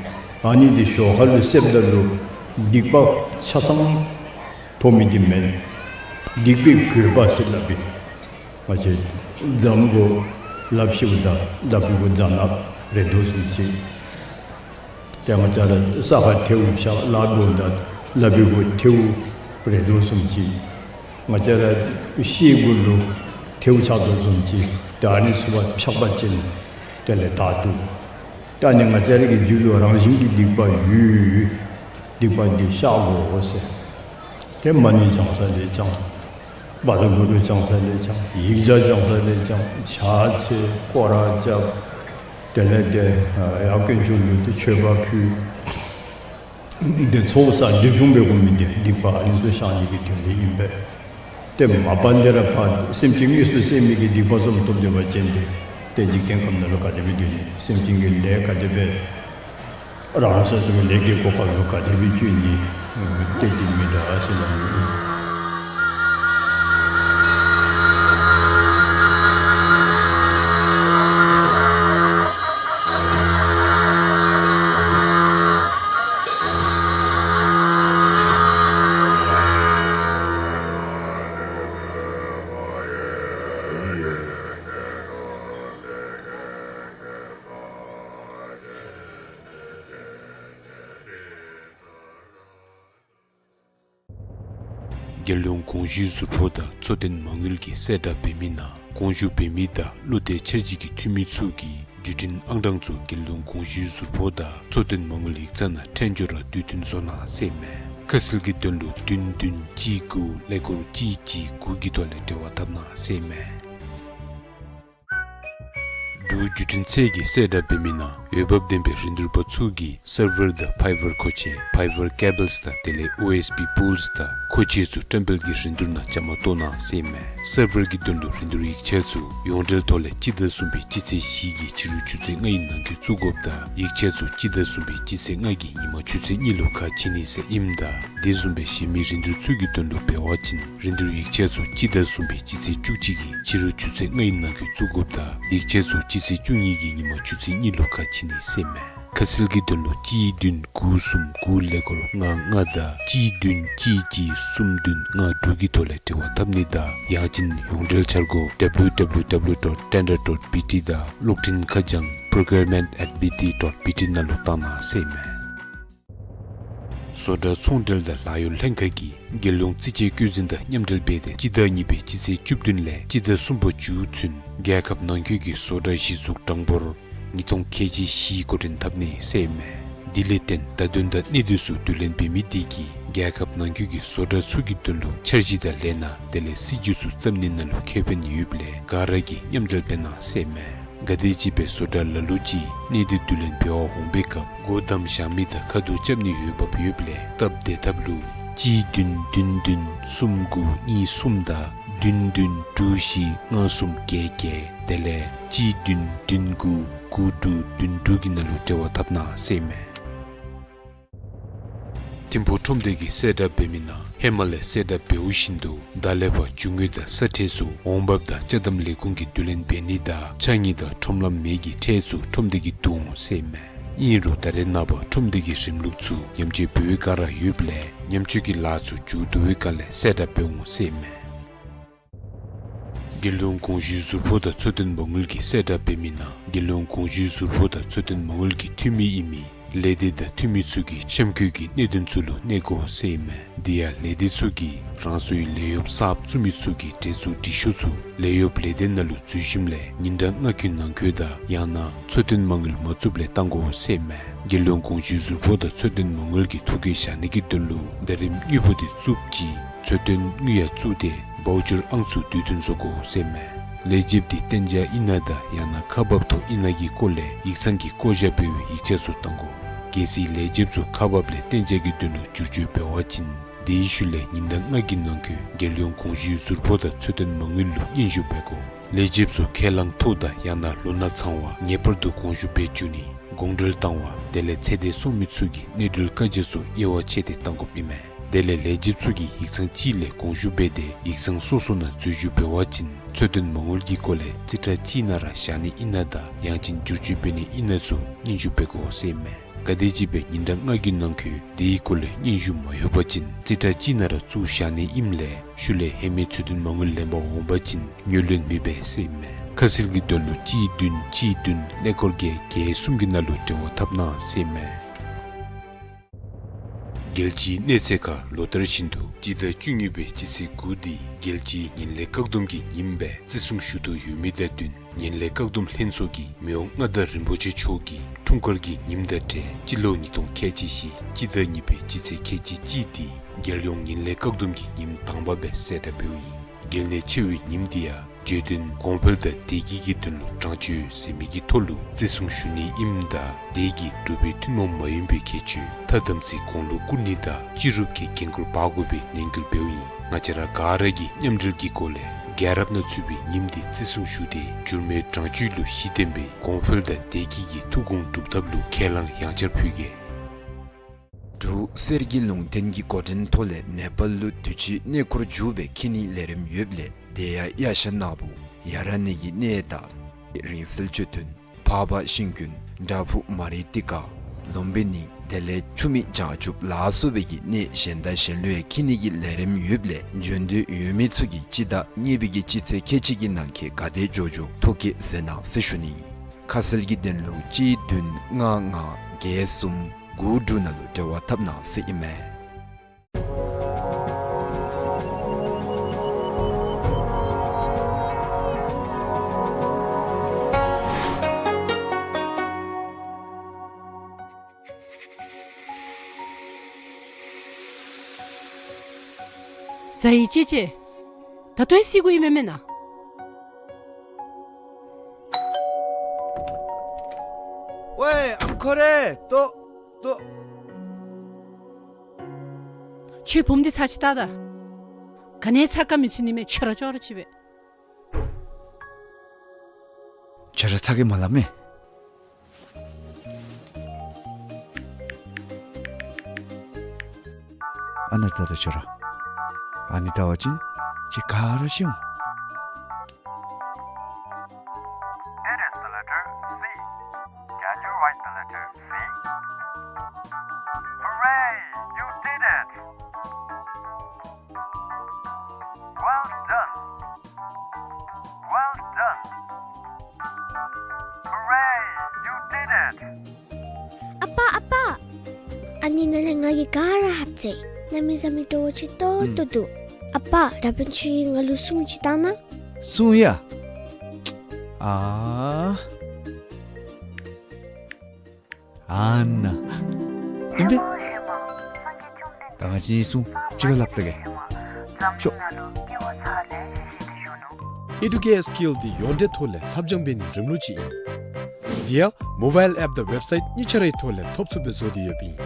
ཨ་ནི་འདི་ཞོར་ཁ་ལུ་བསདཔ་ད་ལུ་སྡིག་པ་ཆ་ཚང་ཐོབ་མི་འདི་མེན། སྡིག་པའི་གོས་པ་ཟེར་སླབ་ཨིན། ང་བཅས་རྫམ་གུ་ལགཔ་བཤེད་ད་ལགཔ་གུ་རྫ་ནག་རེག་དོ་བཟུམ་ཅིག། ཏེ་ང་བཅས་ར་ས་ཁར་ཐལཝ་ཕྱག་ལགཔ་གུ་ད་ལགཔ་གུ་ཐལཝ་རེག་དོ་བཟུམ་ཅིག། ང་བཅས་ར་ཤེལ་གུ་ལུ་ཐལཝ་ཆགས་དོ་བཟུམ་ཅིག། ཏེ་ཨ་ནི་ཚུ་ཕར་ཕྱག་པ་ཅིན་དེ་ལས་དག་འདུག། ཏེ་ཨ་ནི་ང་བཅས་ར་གི་རྒྱུད་ལུ་རང་བཞིན་གྱི་སྡིག་པ་ཡོད། སྡིག་པ་འདི་བཤགས་དགོ་ཟེར། ཏེ་མ་ཎི་བགྱང་ས་ལས་བགྱང་། བཛྲ་གུ་རུ་བགྱང་ས་ལས་བགྱང་། ཡིག་བརྒྱ་བགྱང་ས་ལས་བགྱང་། ཕྱག་འཚལ་སྐོར་ར་རྐྱབ། དེ་ལས་ཏེ་ཡར་དཀོན་མཆོག་ལུ་ཏེ་མཆོད་པ་ཕུལ། འདི་ཚོགས་བསགས་འདི་བཟུམ་སྦེ་དགོ་མི་འདི་སྡིག་པ་ཨ་ནི་ཚུ་བཤགས་ནི་གི་དོན་ལས་ཨིན་པས། ཏེ་མ་པ་ལས་ར་ཕར་སེམས་ཅན་དངོས་སུ་བསད་མི་གི་སྡིག་པ་བཟུམ་ཐོབ་སྡོད་པ་ཅིན་ཏེ་ཏེ་འཇིག་རྟེན་ཁམས་ནང་ལུ་ག་དེ་སྦེ་སྡོད་ནི། སེམས་ཅན་གྱི་ལས་ག་དེ་སྦེ་རང་སོ་སོ་གི་ལས་ཀྱི་གོ་སྐབས་ལུ་ག་དེ་སྦེ་བཅུག་ནི། ཏེ་འདི་མི་འདྲ་ཟེར་སླབ་ནི། རྒྱལ་ཡོངས་དགོངས་ཞུའི་ཟུར་ཕོགས་དང་འཚོ་རྟེན་མ་དངུལ་གྱི་གསལ་བསྒྲགས་འབད་མི་ནང་དགོངས་ཞུ་འབད་མི་དང་བློ་གཏད་འཆར་གཞི་གི་འཐུས་མི་ཚུ་གིས་བརྒྱུད་འཕྲིན་ཨང་གྲངས་ཚུ་རྒྱལ་ཡོངས་དགོངས་ཞུའི་ཟུར་ཕོགས་དང་འཚོ་རྟེན་མ་དངུལ་ཡིག་ཚང་ནང་འཕྲལ་མགྱོགས་ར་དུས་མཐུན་བཟོ་གནང་ཟེར་ཨིན་མས། ཁ་གསལ་གྱི་དོན་ལུ་བདུན་བདུན་གཅིག་དགུ་ཀླད་ཀོར་གཅིག་གཅིག་དགུ་གི་ཐོག་ལས་འབྲེལ་བ་འཐབ་གནང་ཟེར་ཨིན་མས། འབྲུག་བརྒྱུད་འཕྲིན་ཚད་ཀྱི་གསལ་བསྒྲགས་འབད་མི་ནང་འོས་འབབ་ལྡན་པའི་རིན་བསྡུར་པ་ཚུ་གིས་སར་ཝར་དང་ཕའི་བར་མཁོ་ཆས་Fiber Cables དང་དེ་ལས་ཨོ་ཨེསི་པི་Poles དང་མཁོ་ཆས་ཚུ་བཀྲམ་སྤེལ་གྱི་རིན་བསྡུར་ནང་བཅའ་མར་གཏོགས་གནང་ཟེར་ཨིན་མས། སར་ཝར་གྱི་དོན་ལུ་རིན་བསྡུར་ཡིག་ཆ་ཚུ་ཡོངས་འབྲེལ་ཐོག་ལས་སྤྱི་ཟླ་གསུམ་པའི་སྤྱི་ཚེས་བཞི་གི་ཕྱི་རུ་ཆུ་ཚོད་ལྔའི་ནང་འཁོད་བཙུགས་དགོཔ་དང་ཡིག་ཆ་ཚུ་སྤྱི་ཟླ་གསུམ་པའི་སྤྱི་ཚེས་ལྔ་གི་ཉིན་མ་ཆུ་ཚོད་གཉིས་ལུ་ཁ་ཕྱེ་ནི་ཟེར་ཨིནམ་ད་དེ་བཟུམ་སྦེ་གཞན་མི་རིན་བསྡུར་ཚུ་གི་དོན་ལུ་འབད་བ་ཅིན་རིན་བསྡུར་ཡིག་ཆ་ཚུ་སྤྱི་ཟླ་གསུམ་པའི་སྤྱི་ཚེས་བཅུ་གཅིག་གི་ཕྱི་རུ་ཆུ་ཚོད་ལྔའི་ནང་འཁོད་བཙུགས་དགོཔ་དང་ཡིག་ཆ་ཚུ་སྤྱི་ཚེས་བཅུ་གཉིས་ཀྱི་ཉིན་མ་ཆུ་ཚོད་གཉིས་ལུ་ཁ་ཕྱེ་ནི་ཟེར་ཨིན་མས། ཁ་གསལ་གྱི་དོན་ལུ་གཅིག་བདུན་དགུ་གསུམ་དགུ་ཀླད་ཀོར་ལྔ་ལྔ་དང་གཅིག་བདུན་གཅིག་གཅིག་གསུམ་བདུན་ལྔ་དྲུག་གི་ཐོག་ལས་འབྲེལ་བ་འཐབ་ནི་དང་ཡང་ཅིན་ཡོངས་འབྲེལ་འཆར་སྒོ་W W W dot tender dot B T དང་གློག་འཕྲིན་ཁ་བྱང་procurement at B T dot B T ནང་ལུ་བཏང་གནང་ཟེར་ཨིན་མས། བཟོ་གྲྭ་ཚོང་འབྲེལ་དང་ལཱ་གཡོག་ལྷན་ཁག་གིས་རྒྱལ་ཡོངས་རྩིས་དཔྱད་བཀོད་འཛིན་དང་མཉམ་འབྲེལ་འབད་དེ་སྤྱི་ཟླ་གཉིས་པའི་སྤྱི་ཚེས་བཅུ་བདུན་ལས་སྤྱི་ཟླ་གསུམ་པ་མཇུག་ཚུན་རྒྱལ་ཁབ་ནང་འཁོད་ཀྱི་བཟོ་གྲྭ་གཞི་བཙུགས་གྲངས་འབོར་ཉིས་སྟོང་ཁལ་གཅིག་བཞི་འགོ་འདྲེན་འཐབ་ནི་ཟེར་ཨིན་མས། དེ་ལས་བརྟེན་བརྡ་དོན་དང་གནད་དོན་ཚུ་བསྡུ་ལེན་འབད་མི་དེ་གིས་རྒྱལ་ཁབ་ནང་འཁོད་ཀྱི་བཟོ་གྲྭ་ཚུ་གི་དོན་ལུ་འཆར་གཞི་དང་ལས་སྣ་དེ་ལས་སྲིད་ཇུས་ཚུ་བརྩམ་ནི་ནང་ལུ་ཁེ་ཕན་ཡོདཔ་ལས་ག་ར་གིས་མཉམ་འབྲེལ་འབད་གནང་ཟེར་ཨིན་མས། ག་དེམ་ཅིག་སྦེ་བཟོ་གྲྭ་ལ་ལུ་ཅིག་གནས་སྡུད་བསྡུ་ལེན་འབད་བར་འོང་པའི་སྐབས་སྒོ་བསྡམ་བཞག་མི་དང་ཁ་ཐུག་རྐྱབ་ནི་ཡོདཔ་ཡོདཔ་ལས་སྟབས་བདེ་ཐབས་ལུ་གཅིག་བདུན་བདུན་བདུན་གསུམ་དགུ་གཉིས་གསུམ་དང་བདུན་བདུན་དྲུག་བཞི་ལྔ་གསུམ་བརྒྱད་བརྒྱད་དེ་ལས་གཅིག་བདུན་བདུན་དགུ་དགུ་དྲུག་བདུན་དྲུག་གི་ནང་ལུ་འབྲེལ་བ་འཐབ་གནང་ཟེར་ཨིན་མས། ཐིམ་ཕུག་ཁྲོམ་སྡེ་གིས་གསལ་བསྒྲགས་འབད་མི་ནང་ཧེ་མ་ལས་གསལ་བསྒྲགས་འབདཝ་བཞིན་དུ་ད་ལས་ཕར་རྒྱུ་དངོས་དང་ས་ཁྲལ་ཚུ་འོང་འབབ་དང་ཅ་དམ་ལས་ཁུངས་ཀྱིས་བསྡུ་ལེན་འབད་ནི་དང་ཕྱགས་སྙིགས་དང་ཁྲོམ་ལམ་མེ་གི་ཁྲལ་ཚུ་ཁྲོམ་སྡེ་གིས་བསྡུ་འོང་ཟེར་ཨིན་མས། ཨིན་རུང་ད་རེས་ནངས་པ་ཁྲོམ་སྡེ་གི་རིམ་ལུགས་ཚུ་ཉམས་བཅོས་འབད་བའི་བསྒང་ར་ཡོདཔ་ལས་ཉམས་བཅོས་ཀྱི་ལཱ་ཚུ་མཇུག་བསྡུ་བའི་བསྒང་ལས་གསལ་བསྒྲགས་འབད་འོང་ཟེར་ཨིན་མས། རྒྱལ་ཡོངས་གོང་ཞུས་ཟུར་ཕོགས་དང་ཚོད་ལྟ་མ་དངུལ་གྱིས་གསལ་བསྒྲགས་འབད་མི་ནང་རྒྱལ་ཡོངས་གོང་ཞུས་ཟུར་ཕོགས་དང་ཚོད་ལྟ་མ་དངུལ་གྱི་འཐུས་མི་ཨིན་མི་ལས་སྡེ་དང་འཐུས་མི་ཚུ་གིས་གཤམ་འཁོད་ཀྱི་གནད་དོན་ཚུ་ལུ་གནས་དགོ་ཟེར་ཨིན་མས། དེ་ཡང་ལས་སྡེ་ཚུ་གིས་རང་སོའི་ལས་གཡོགཔ་གསརཔ་བཙུགས་མི་ཚུ་གི་གྲལ་བཙུགས་སྒྲིག་ཞུ་ཚུ་ལས་གཡོགཔ་ལས་སྡེ་ནང་ལུ་འཛུལ་ཞིནམ་ལས་ཉིན་གྲངས་ལྔ་གི་ནང་འཁོད་དང་ཡང་ན་ཚོད་ལྟ་མ་དངུལ་མ་བཙུགསཔ་ལས་བཏང་དགོ་ཟེར་ཨིན་མས། རྒྱལ་ཡོངས་གོང་ཞུས་ཟུར་ཕོགས་དང་ཚོད་ལྟ་མ་དངུལ་གྱི་ཐོ་བཀོད་བཞག་ནི་གི་དོན་ལུ་ཟླ་རིམ་དངུལ་ཕོགས་དེ་བཙུགསཔ་ཅིག་ཚོད་ལྟ་དངུལ་ཡང་བཙུགས་ཏེ་བའུ་ཅར་ཨང་ཚུ་དུས་མཐུན་བཟོ་དགོ་ཟེར་ཨིན་མས། ལས་བྱེདཔ་དེ་གཏན་འཇགས་ཨིན་ན་དང་ཡང་ན་ཁག་འབགཔ་ཐོག་ཨིན་ན་གི་སྐོར་ལས་ཡིག་ཚང་གིས་བསྐོ་བཞག་འབད་བའི་ཡིག་ཆ་ཚུ་བཏང་དགོ། གལ་སྲིད་ལས་བྱེདཔ་ཚུ་ཁག་འབགཔ་ལས་གཏན་འཇགས་ཀྱི་དོན་ལུ་བསྒྱུར་བཅོས་འབད་བ་ཅིན་དེའི་ཤུལ་ལས་ཉིན་གྲངས་ལྔ་གི་ནང་འཁོད་རྒྱལ་ཡོངས་གོང་ཞུས་ཟུར་ཕོགས་དང་ཚོད་ལྟ་མ་དངུལ་ལུ་སྙན་ཞུ་འབད་དགོ། ལས་བྱེདཔ་ཚུ་ཁས་བླངས་ཐོག་དང་ཡང་ན་ལོ་ན་ཚང་བ་ངེས་པར་དུ་དགོངས་ཞུ་འབད་བཅུག་ནི། དགོངས་འགྲེལ་བཏང་བ་དེ་ལས་ཚེ་འདས་སོང་མི་ཚུ་གི་གནས་འགྲུལ་བཀའ་རྒྱ་ཚུ་དབྱེ་བ་ཕྱེ་སྟེ་བཏང་དགོཔ་ཨིན་མས། དེ་ལས་ལས་བྱེདཔ་ཚུ་གིས་ཡིག་ཚང་གཅིག་ལས་དགོངས་ཞུ་འབད་དེ་ཡིག་ཚང་སོ་སོ་ནང་འཛུལ་ཞུགས་འབད་བ་ཅིན་ཚོད་ལྟ་མ་དངུལ་གྱི་སྐོར་ལས་རྩིས་ཁྲ་གཅིག་ནང་ར་བཞག་ནི་ཨིན་ན་དང་ཡང་ཅིན་བསྒྱུར་བཅོས་འབད་ནི་ཨིན་ན་ཚུ་སྙན་ཞུ་འབད་དགོ་ཟེར་ཨིན་མས། ག་དེམ་ཅིག་སྦེ་ཉིན་གྲངས་ལྔ་གི་ནང་འཁོད་དེའི་སྐོར་ལས་སྙན་ཞུ་མ་ཡོད་པ་ཅིན་རྩིས་ཁྲ་གཅིག་ནང་ར་བཙུགས་བཞག་ནི་ཨིནམ་ལས་ཤུལ་ལས་ཧེ་མའི་ཚོད་ལྟ་མ་དངུལ་ལེན་པར་འོང་པ་ཅིན་དངུལ་ལེན་མི་འབད་ཟེར་ཨིན་མས། ཁ་གསལ་གྱི་དོན་ལུ་གཅིག་བདུན་གཅིག་བདུན་ཀླད་ཀོར་བརྒྱད་བརྒྱད་གསུམ་གྱི་ནང་ལུ་འབྲེལ་བ་འཐབ་གནང་ཟེར་ཨིན་མས། རྒྱལ་སྤྱིའི་གནས་ཚད་ཁར་ལོ་ལྟར་བཞིན་དུ་སྤྱི་ཟླ་བཅུ་གཉིས་པའི་སྤྱི་ཚེས་དགུ་འདི་རྒྱལ་སྤྱིའི་ངན་ལྷད་བཀག་སྡོམ་གྱི་ཉིནམ་སྦེ་བརྩི་སྲུང་ཞུ་དོ་ཡོད་མི་དང་བསྟུན་ངན་ལྷད་བཀག་སྡོམ་ལྷན་ཚོགས་ཀྱིས་མི་དབང་མངའ་བདག་རིན་པོ་ཆེ་མཆོག་གི་འཁྲུངས་སྐར་གྱི་ཉིནམ་དང་འབྲེལ་སྤྱི་ལོ་ཉིས་སྟོང་ཁལ་གཅིག་བཞི་སྤྱི་ཟླ་གཉིས་པའི་སྤྱི་ཚེས་ཁལ་གཅིག་གཅིག་འདི་རྒྱལ་ཡོངས་ངན་ལྷད་བཀག་སྡོམ་གྱི་ཉིནམ་དང་པ་སྦེ་གསལ་བསྒྲགས་འབདཝ་ཨིན། གལ་གནད་ཆེ་བའི་ཉིནམ་འདི་ཡང་བརྗོད་དོན་གོང་འཕེལ་དང་བདེ་སྐྱིད་ཀྱི་དོན་ལུ་དྲང་སྤྱོད་ཟེར་མི་གི་ཐོག་ལུ་བརྩི་སྲུང་ཞུ་ནི་ཨིནམ་ད་དེ་གིས་འབྲུག་པའི་ཐུན་མོང་མ་ཡིན་པའི་ཁྱད་ཆོས་མཐའ་དམ་ཚིག་གོང་ལུ་བཀུར་ནི་དང་སྤྱི་རུབ་ཀྱི་འགན་ཁུར་འབག་དགོ་པའི་ནན་སྐུལ་འབདཝ་ཨིན། ང་བཅས་ར་ག་ར་གིས་མཉམ་འབྲེལ་གྱི་སྒོ་ལས་རྒྱལ་རབས་ནང་ཚུད་པའི་ཉིནམ་འདི་བརྩི་སྲུང་ཞུ་སྟེ་འགྱུར་མེད་དྲང་སྤྱོད་ལུ་གཞི་བརྟེན་པའི་གོང་འཕེལ་དང་བདེ་སྐྱིད་ཀྱི་ཐུགས་དགོངས་སྒྲུབ་ཐབས་ལུ་ཁས་བླངས་ཡང་བསྐྱར་ཕུལ་གེ། འབྲུག་གསེར་གྱི་ལུང་བསྟན་གྱི་འགོ་འདྲེན་ཐོག་ལས་ནེ་པཱལ་ལུ་དུས་ཅི་གནས་སྐོར་མཇུག་སྦེ་འཁྱིད་ནིའི་ལས་རིམ་ཡོདཔ་ལས་དེ་ཡང་གཡས་ཞ་ནག་པོ་ཡ་ར་ནི་གི་གནས་དང་རིང་བསྲེལ་ཅོད་ཐུན་འཕགས་པ་ཤིང་ཀུན་བྲག་ཕུག་མ་རི་ཏི་ཀ་ལུམ་བི་ནི་དེ་ལས་ཆུ་མིག་བྱང་ཆུབ་ལ་སོགས་པའི་གི་གནས་གཞན་དང་གཞན་ལུ་ཡང་འཁྱིད་ནི་གི་ལས་རིམ་ཡོདཔ་ལས་འབྱོན་འདོད་ཡོད་མི་ཚུ་གིས་སྤྱི་ཟླ་གཉིས་པའི་གི་སྤྱི་ཚེས་ཁལ་གཅིག་གི་ནང་འཁོད་ག་དེ་འགྱོ་འགྱོ་ཐོ་བཀོད་མཛད་གནང་ཟེར་ཞུ་ནི། ཁ་གསལ་གྱི་དོན་ལུ་གཅིག་བདུན་ལྔ་ལྔ་བརྒྱད་གསུམ་དགུ་དྲུག་ནང་ལུ་འབྲེལ་བ་འཐབ་གནང་ཟེར་ཨིན་མས། ཟ་ཡི་ཅེ་ཅེ། ད་ལྟོ་ཡང་བསད་དགོ་ཡི་མེན་མེན་ན། ཝའེ་ཨམ་ཁོ་རེ། ལྟོ་ལྟོ། ཁྱོད་བུམོ་འདི་ཚར་ཅིག་བལྟ་ད། ག་ནི་ཚ་ག་མི་ཚུད་ནི་མས། ཁྱོད་ར་ཅོག་ར་ཅིག་སྦེ། ཁྱོད་ར་ཚ་གི་མ་སླབ་མས། ཨ་ནཱ་བལྟ་ད་ཁྱོད་ར། ཨ་ནི་བལྟ་བ་ཅིན་ཁྱོད་ག་ར་ཤེས་འོང་། It is the letter C. Can you write the letter C? Hooray! You did it! Well done! Well done! Hooray! You did it! ཨ་པ་ཨ་པ། ཨ་ནི་ནང་ལས་ང་གིས་ག་ར་ཧབ་ཚེ་གནམ་མེད་ས་མེད་སྤྲོ་བོ་ཆེ་ཏོག་ཏོ་འདུག། ཨ་པ་ད་འབདན་ཁྱོད་ཀྱིས་ང་ལུ་སྲུང་ཅིག་བཏང་ན། སྲུང་ཡ། ཨ། ཨ་ནཱ། ཨིན་པས། ད་ང་བཅས་གཉིས་སྲུང་ཅིག་ཁར་སླབ་ད་གེ། ཤོག། ཨེ་ཌུ་ཀེར་སི་ཀིལ་འདི་ཡོངས་འབྲེལ་ཐོག་ལས་ལྷབ་སྦྱང་འབད་ནིའི་རིམ་ལུགས་ཅིག་ཨིན། དེ་ཡང་མོ་བཱའིལ་ཨེཔ་དང་ཝེབ་སའིཊ་གཉིས་ཆ་རའི་ཐོག་ལས་ཐོབ་ཚུགསཔ་སྦེ་བཟོ་སྟེ་ཡོདཔ་ཨིན།